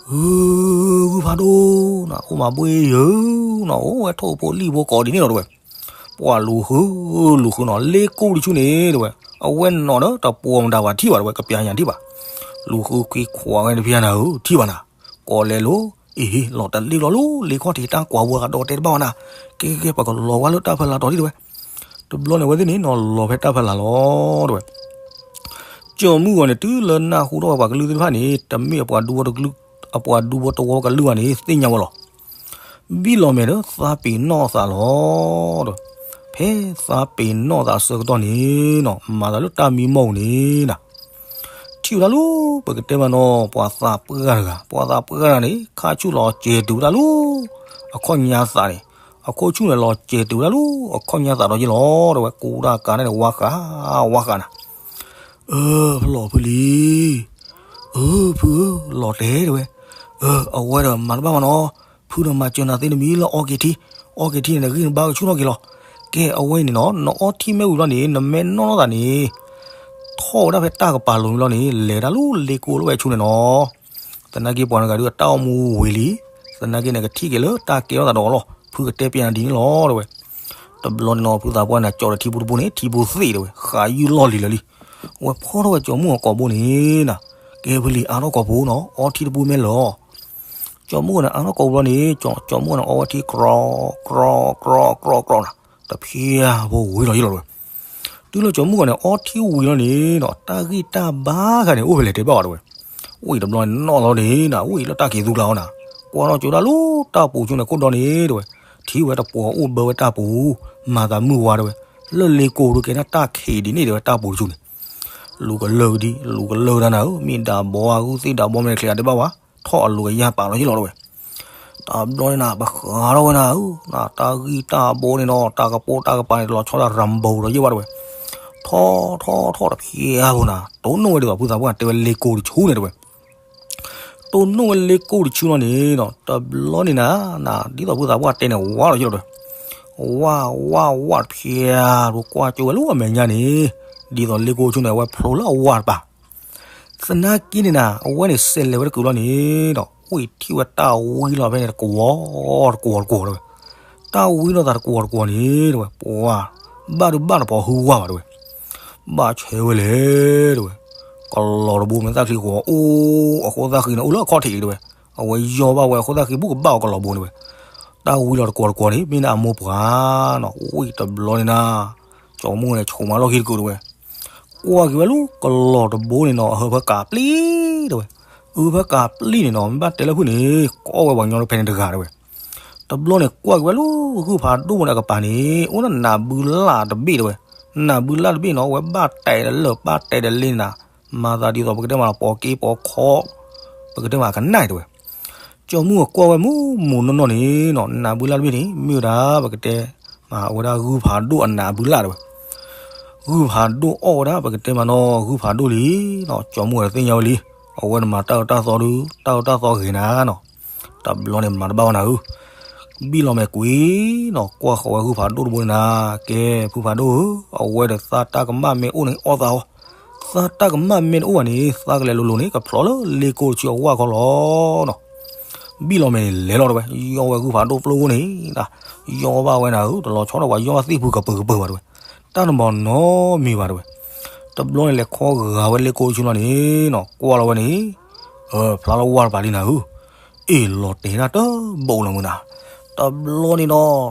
ဟု ဟုဖးဒိၣ် နအိၣ်မၤဘှ့ၣ်ယၢၤ နအိၣ်ဝဲထိၣ်ဖိလံၣ်ဖိကိးဒ်န့ၣ်လီၤတဲဝဲ, ပှၤလူၤဃု လူၤဃုနီၤ လ့ကိတဆူန့ၣ်တဲဝဲ, အဝဲနီၤဒီးတပှီၤမတၤပှၤထံၣ်ဘၣ်တဲဝဲ ကပျးညါထံၣ်ဘၣ်, လူၤဃုခွံခွါဝဲတဖျၢၣ်နၤဧၢ ထံၣ်ဘၣ်နၤ, ကိးလဲၤလိၤ အ့ လီၤတလ့ၣ်လီၤလိၤ လ့ခီၣ်ထံးတၢ်ကွၢ်ဝဲကဒီးတဲတဘၣ်ဝဲနၤ, ကဲကဲကဲ ပကလီၤဝဲလၢတၢ်ဖီလာ်တီၤဒ်တဲဝဲ, တဘျီန့ၣ်ဝဲသ့ၣ်န့ၣ်နီၤ လီၤဖဲတၢ်ဖီလာ်လီၤတဲဝဲ ကၠီမုၢ်ဂီၤန့ၣ် တုၤလၢနၢ်ဟူထီၣ်ဝဲပှၤကလုာ်သ့ၣ်တဖၣ်န့ၣ် တမ့ၢ်အပှၤဒူဖိတဝီကလုာ်ဘၣ်န့ၣ် သ့ၣ်ညါဝဲလီၤ. ဘံၣ်လီၤမဲာ်ဒီးသးပ့ၤနီၣ်သးလီၤ. ဒီး ဖဲသးပ့ၤနီၣ်သးအဆၢကတီၢ်န့ၣ်နီၤ မၤသးလၢတၢ်မံမီၢ်ပူၤန့ၣ်နီၤ ထံၣ်ဝဲဒၣ်လၢ ပကတဲမးနီၤ ပှၤသးပှၢ်တဂၤ, ပှၤသးပှၢ်တဂၤန့ၣ် ခါဆူၣ်လီၤစဲၤတုၤဝဲဒၣ်လၢ အခီၣ်ညါသးန့ၣ်, အခီၣ်ဆူၣ်န့ၣ်လီၤစဲၤတုၤဝဲဒၣ်လၢ အခီၣ်ညါသးဒီးယ့ၢ်လီၤ. ဒီးဝဲကူတၢ်ကါန့ၣ် ဝါဃး ဝါဃးနၤ အၢ ဖုလီၤဖုလံ, အၢ ဖုဧၢ လီၤတဲာ်တဲဝဲ, အၢ အဝဲဒီးမၤတဘၣ်မးနီၤ, ဖုဒီးမၤစၢၤနၤသ့တမံၤလၢအီက့ၤထံ, အီက့ၤထံန့ၣ် နဂံၢ်နဘါကဆူၣ်ထီၣ်က့ၤလီၤ. ကဲ အဝဲအံၤန့ၣ်နီၤ နအီထံမ့ၢ်ဝံၤလီၤန့ၣ် နမဲာ်နီၢ်နီၢ်သးန့ၣ် ထီၣ်ဝဲဒၣ်ဖဲတၢ်ကပၤလိၤလီၤန့ၣ် လဲၤဒၣ်လၢလ့ကိလၢဝဲဆူန့ၣ်နီၤ သနာ်က့ပှၤတဂၤဒုးအတၢ်အိၣ်မူဝံၤလံ, သနာ်က့န့ၣ်ကထံၣ်က့ၤလၢတၢ်ကဲထီၣ်သးဒီးအီၤလီၤ. ဖုကတဲပျဲနၤဒ်န့ၣ်လီၤ တဲဝဲ. တဘျီန့ၣ်နီၤ ဖုသးပှၢ်န့ၣ်ကၠီဒီးထံပူတဘိန့ၣ် ထံပူသ့ၣ်တဲဝဲ ဃးယုၢ်လီၢ်လံၤလၢာ်လံ. အဝဲဖီထီၣ်ဝဲကၠီမုၢ်အကိာ်ဘိန့ၣ်နီၤ, ကဲဖုလံ အါထီၣ်ကိာ်ဘိနီၤ အီထံတပူမ့ၢ်လၢာ် ကၠီမုၢ်န့ၣ် အါထီၣ်ကိာ်ဘိလီၤန့ၣ် ကၠီမုၢ်န့ၣ် အီဝဲထံကြီ ကြီ ကြီ ကြီ ကြီ နၤ တဖျဲၣ်ဖိဝံၤလီၤယ့ၢ်လီၤတဲဝဲ. တုၤလၢကၠီမုၢ်ဂီၤန့ၣ် အီထံဝံၤလီၤန့ၣ်နီၤ တၢ်ဂံၢ်တၢ်ဘါတဂၤန့ၣ် အိၣ်ဖဲလဲၣ်တဲဘၣ်အီၤတဲဝဲ. ဝံၤတဘျီန့ၣ်နီၣ်လီၤန့ၣ်နီၤ ဝံၤလၢတၢ်က့ၤသူကျါအီၤနၤ, ကွၢ်ထီၣ်ကၠိဒၣ်လၢတၢ်ပူၤဆူန့ၣ် ခိၣ်ဒီန့ၣ်တဲဝဲ, ထံၣ်ဝဲတပှီၤအိၣ်ဘၢဝဲတၢ်ပူၤ, မၤသးမုၢ်ဝါတဲဝဲ, လၢလ့ကိဒုးကဲဒၣ်တၢ်ခံးဒ်န့ၣ်တဲဝဲ တၢ်ပူၤတဆူန့ၣ် လူၤကလၢာ်ဒံး လူၤကလၢာ်ဒၣ်နၤဧၢ, မ့ၢ်ဒၣ်ဘီအဂုၢ်သ့ၣ်ဒၣ်ဘီမ့ၢ်တချ့အတဲဘၣ်ဝဲ, ထီၣ်အလူၤကယၢ်ပာ်လီၤယ့ၢ်လီၤတဲဝဲ. တဘျီန့ၣ်နၤ ပဃးထီၣ်ဝဲနၤဧၢ, နတၢ်ဂံၢ်တၢ်ဘိန့ၣ်ဒီး တၢ်ကပိာ်တၢ်ကပၤန့ၣ် တလီၤဆီဒၣ်ရၤဘိဒီးယ့ၢ်ဘၣ်တဲဝဲ. ထီၣ်ထီၣ်ထီၣ်တဖျဲၣ်ဖိနၤ တိၢ်နီၣ်ဝဲဒ်သိး ဖုသးပှၢ်တဲဝဲလ့ကိတဆူန့ၣ်တဲဝဲ တိၢ်နီၣ်ဝဲလ့ကိတဆူလီၤန့ၣ်ဒီး တဘျီန့ၣ်နၤ, နၤ ဒ်သိးဖုသးပှၢ်တဲန့ၣ် ဝါလီၤယ့ၢ်လီၤတဲဝဲ. ဝါ ဝါ ဝါတဖျဲၣ် ကွၢ်ကၠိဝဲလၢအမဲာ်ညါန့ၣ်, ဒ်သိးလ့ကိတဆူန့ၣ် အဝဲဖျိလၢအဝါတပၤ သနာ်က့န့ၣ်နၤ အဝဲန့ၣ်စဲးလဲၤဝဲတကုာ်လီၤန့ၣ်ဒီး ဝံၤထံၣ်ဝဲတၢ်ဝံလီၤဖဲန့ၣ် တကွီၤ တကွီၤတကွီၤတဲဝဲ. တၢ်ဝံလီၤသးတကွီၤတကွီၤန့ၣ်တဲဝဲ ပှၤ ဘၣ်ဒုးဘၣ်တပီၤဟုဝါဘၣ်တဲဝဲ. ဘၣ်ဆဲးဝဲလဲၣ်တဲဝဲ. ကလီၤတဘိမ့ၢ်သၣ်ချံဃီၤ အိၣ်အခိၣ်သၣ်ဃံန့ၣ် အိၣ်လၢအခီၣ်ထံးတဲဝဲ. အဝဲယီၢ်ဘၣ်ဝဲအခိၣ်သၣ်ဃံဘူၣ်ကဘၣ်အီၤကလီၤဘိန့ၣ်ဝဲ. တၢ်ဝံလီၤတကွီၤတကွီၤန့ၣ် မ့ၢ်ဒၣ်အမိၢ်ပှၢ်နီၤ ဝံၤတဘျီန့ၣ်နၤ ကၠီမုၢ်န့ၣ် ဆိးမးလီၢ်ခံတကုာ်တဲဝဲ. ကွၢ်က့ၤဝဲလၢကလီၤတဘိန့ၣ်နီၤ အဟၢဖၢကးပျံၤတဲဝဲ. အဟၢဖၢကးပျံၤန့ၣ်နီၤ မ့ၢ်ဘၣ်တဲလၢဖုန့ၣ် ကိးဝဲပှၤကညီလၢဖဲန့ၣ်တဂၤတဲဝဲ. တဘျီန့ၣ် ကွၢ်က့ၤဝဲလၢဂုၢ်ဖးဒိၣ်န့ၣ်အကပၤန့ၣ် အိၣ်ဒၣ်နးဘုလၣ်တဘ့ၣ်တဲဝဲ. နးဘုလၣ်တဘ့ၣ်နီၤ အဝဲဘၣ်တဲာ်ဒီးလၢၢ်ဘၣ်တဲာ်ဒီးလ့န့ၣ်နၤ, မၤသးဒ်သိးပကတဲမးနီၤ ပိာ်က့ပိာ်ခီ ပကတဲမးကနၣ်တဲဝဲ. ကၠီမုၢ်အကွၢ်ဝဲမူးမူးနီၢ်နီၢ်န့ၣ်နီၤ နးဘုလၣ်တဘ့ၣ်န့ၣ် မ့ၢ်ဝဲဒၣ်ပကတဲမး အဝဲဒၣ်ဂုၢ်ဖးဒိၣ်အနးဘုလၣ်တဲဝဲ. ဂုၢ်ဖးဒိၣ်အီၣ်ဝဲဒၣ်ပကတဲမးနီၤ ဂုၢ်ဖးဒိၣ်လံနီၤ ကၠီမုၢ်ဝဲတသ့ၣ်ညါဝဲလံ. အဝဲန့ၣ်မၤတၢ်အၢတၢ်သီဒုး တၢ်အၢတၢ်သီဂ့ၤနၤနီၤ တဘျီန့ၣ်မၤတဘၣ်ဝဲနၤဧၢ. ဘံၣ်လီၤမဲာ်ကွံာ်နီၤ ကွၢ်ဃီၤဝဲဂုၢ်ဖးဒိၣ်တဘိန့ၣ်နၤ, ကဲ ဖုဖးဒိၣ်ဧၢ, အဝဲဒီးသးတၢ်ကမၣ်မ့ၢ်အိၣ်န့ၣ်အီၣ်သးအီၤ, သးတၢ်ကမၣ်မ့ၢ်တအိၣ်ဘၣ်န့ၣ် သးကလဲၤလိၤလိၤန့ၣ် ကဖျိးလၢလ့ကိတဆူအဝၢ်ခီလီၤနီၤ. ဘံၣ်လီၤမဲာ်န့ၣ်လဲၤလီၤတဲဝဲ, ယီၢ်ဝဲဂုၢ်ဖးဒိၣ်ပျိၢ်ဖိန့ၣ်, ယီၢ်ဘၣ်ဝဲနၤဧၢ, တလီၤဆီဒီးပှၤယီၢ်ဘၣ်သ့ၣ်ဖုကပၢၤကပၢၤဘၣ်တဲဝဲ, တၢ်တမၤနီတမံၤဘၣ်တဲဝဲ. တဘျီန့ၣ်လဲၤခီဂာ်ဝဲလ့ကိတဆူလီၤန့ၣ်နီၤ ကွၢ်လီၤဝဲန့ၣ် ဖျါလၢဝၢ်တပၤလံနၤဧၢ, အ့ၣ်လီၤတဲာ်ဒၣ်တဘိးလီၤမုၢ်နၤ, တဘျီန့ၣ်နီၤ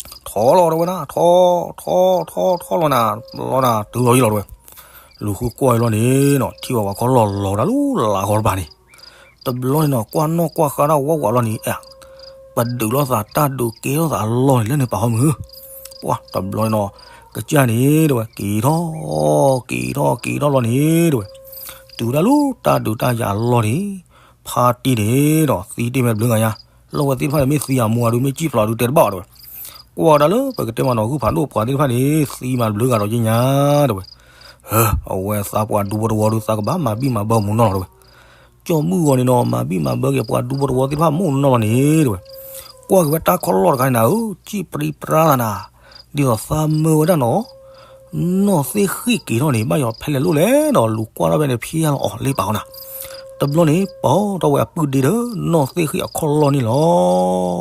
ထီၣ်လီၤတဲဝဲနၤ, ထီၣ် ထီၣ် ထီၣ် ထီၣ်လီၤနၤ, လီၤနၤ တုၤလီၤယံၤလီၤတဲဝဲ. လူၤဃုကွၢ်အံၤလီၤန့ၣ်နီၤ ထံၣ်ဝဲပှၤခီလီၤလီၤဒၣ်လၢလၢ်ခီတပၤန့ၣ်, တဘျီန့ၣ်နီၤ ကွၢ်နီၣ်ကွၢ်ဃါဒၣ်ဝးဝးလီၤန့ၣ်, ပဒုးလိာ်သးတၢ်ဒုးကဲထီၣ်သးအလီၢ်န့ၣ် လၢန့ၣ်ပာ်ဃီမုၢ်ဧၢ, ပှၢ်တဘျီန့ၣ်နီၤ ကစၢ်န့ၣ်တဲဝဲ က့ၤထီၣ် က့ၤထီၣ် က့ၤထီၣ်လီၤန့ၣ်တဲဝဲ, တုၤဒၣ်လၢတၢ်ဒုးတၢ်ယၤအလီၢ်န့ၣ် ဖါတံၢ်န့ၣ်ဒီးသံတ့ၢ်မဲာ်တဘျုးဂၤညါ, လီၢ်ဝဲသ့ၣ်တဖၣ်န့ၣ် မ့ၢ်သံအမူအဒုး မ့ၢ်စံၣ်ဖျိးဒုးတဲတဘၣ်အီၤတဲဝဲ, ကွၢ်ဝဲဒၣ်လၢပကတဲမးနီၤ ဂုၢ်ဖးဒိၣ်ပှၤသ့ၣ်တဖၣ်န့ၣ် သံမးတဘျုးဂၤဒီးက့ညါတဲဝဲ, အဝဲသးပှၢ်ဒူဖိတဝီဒုး သးကဘၣ်မၤဘံၣ်မၤဘၢမူးနီၢ်လီၤတဲဝဲ, ကၠီမုၢ်ဂီၤန့ၣ်နီၤ မၤဘံၣ်မၤဘၢက့ၤပှၤဒူဖိတဝီသ့ၣ်တဖၣ်မူးနီၢ်လီၤန့ၣ်တဲဝဲ, ကွၢ်က့ၤဝဲတၢ်ခီလီၢ်တခါန့ၣ်နၤဧၢ, စံၣ်ပြံပြါသးနၤ, ဒ်သိးသးမၢဝဲဒၣ်နီၤ နီၢ်သ့ၣ်ဃံၣ်က့ၤထီၣ်န့ၣ် ဘၣ်ယီၤဖဲလဲၣ်လိၣ်လဲၣ်ဒီး လူၤကွၢ်ထီၣ်ဖဲန့ၣ် ဖျါလီၤအီၤလ့ပာ်အီၤနၤ, တဘျီန့ၣ် ပိာ်ထီၣ်ဝဲအပုၢ်ဒ့ဒီး နီၢ်သ့ၣ်ဃံၣ်အခီၣ်လီၢ်န့ၣ်လီၤ.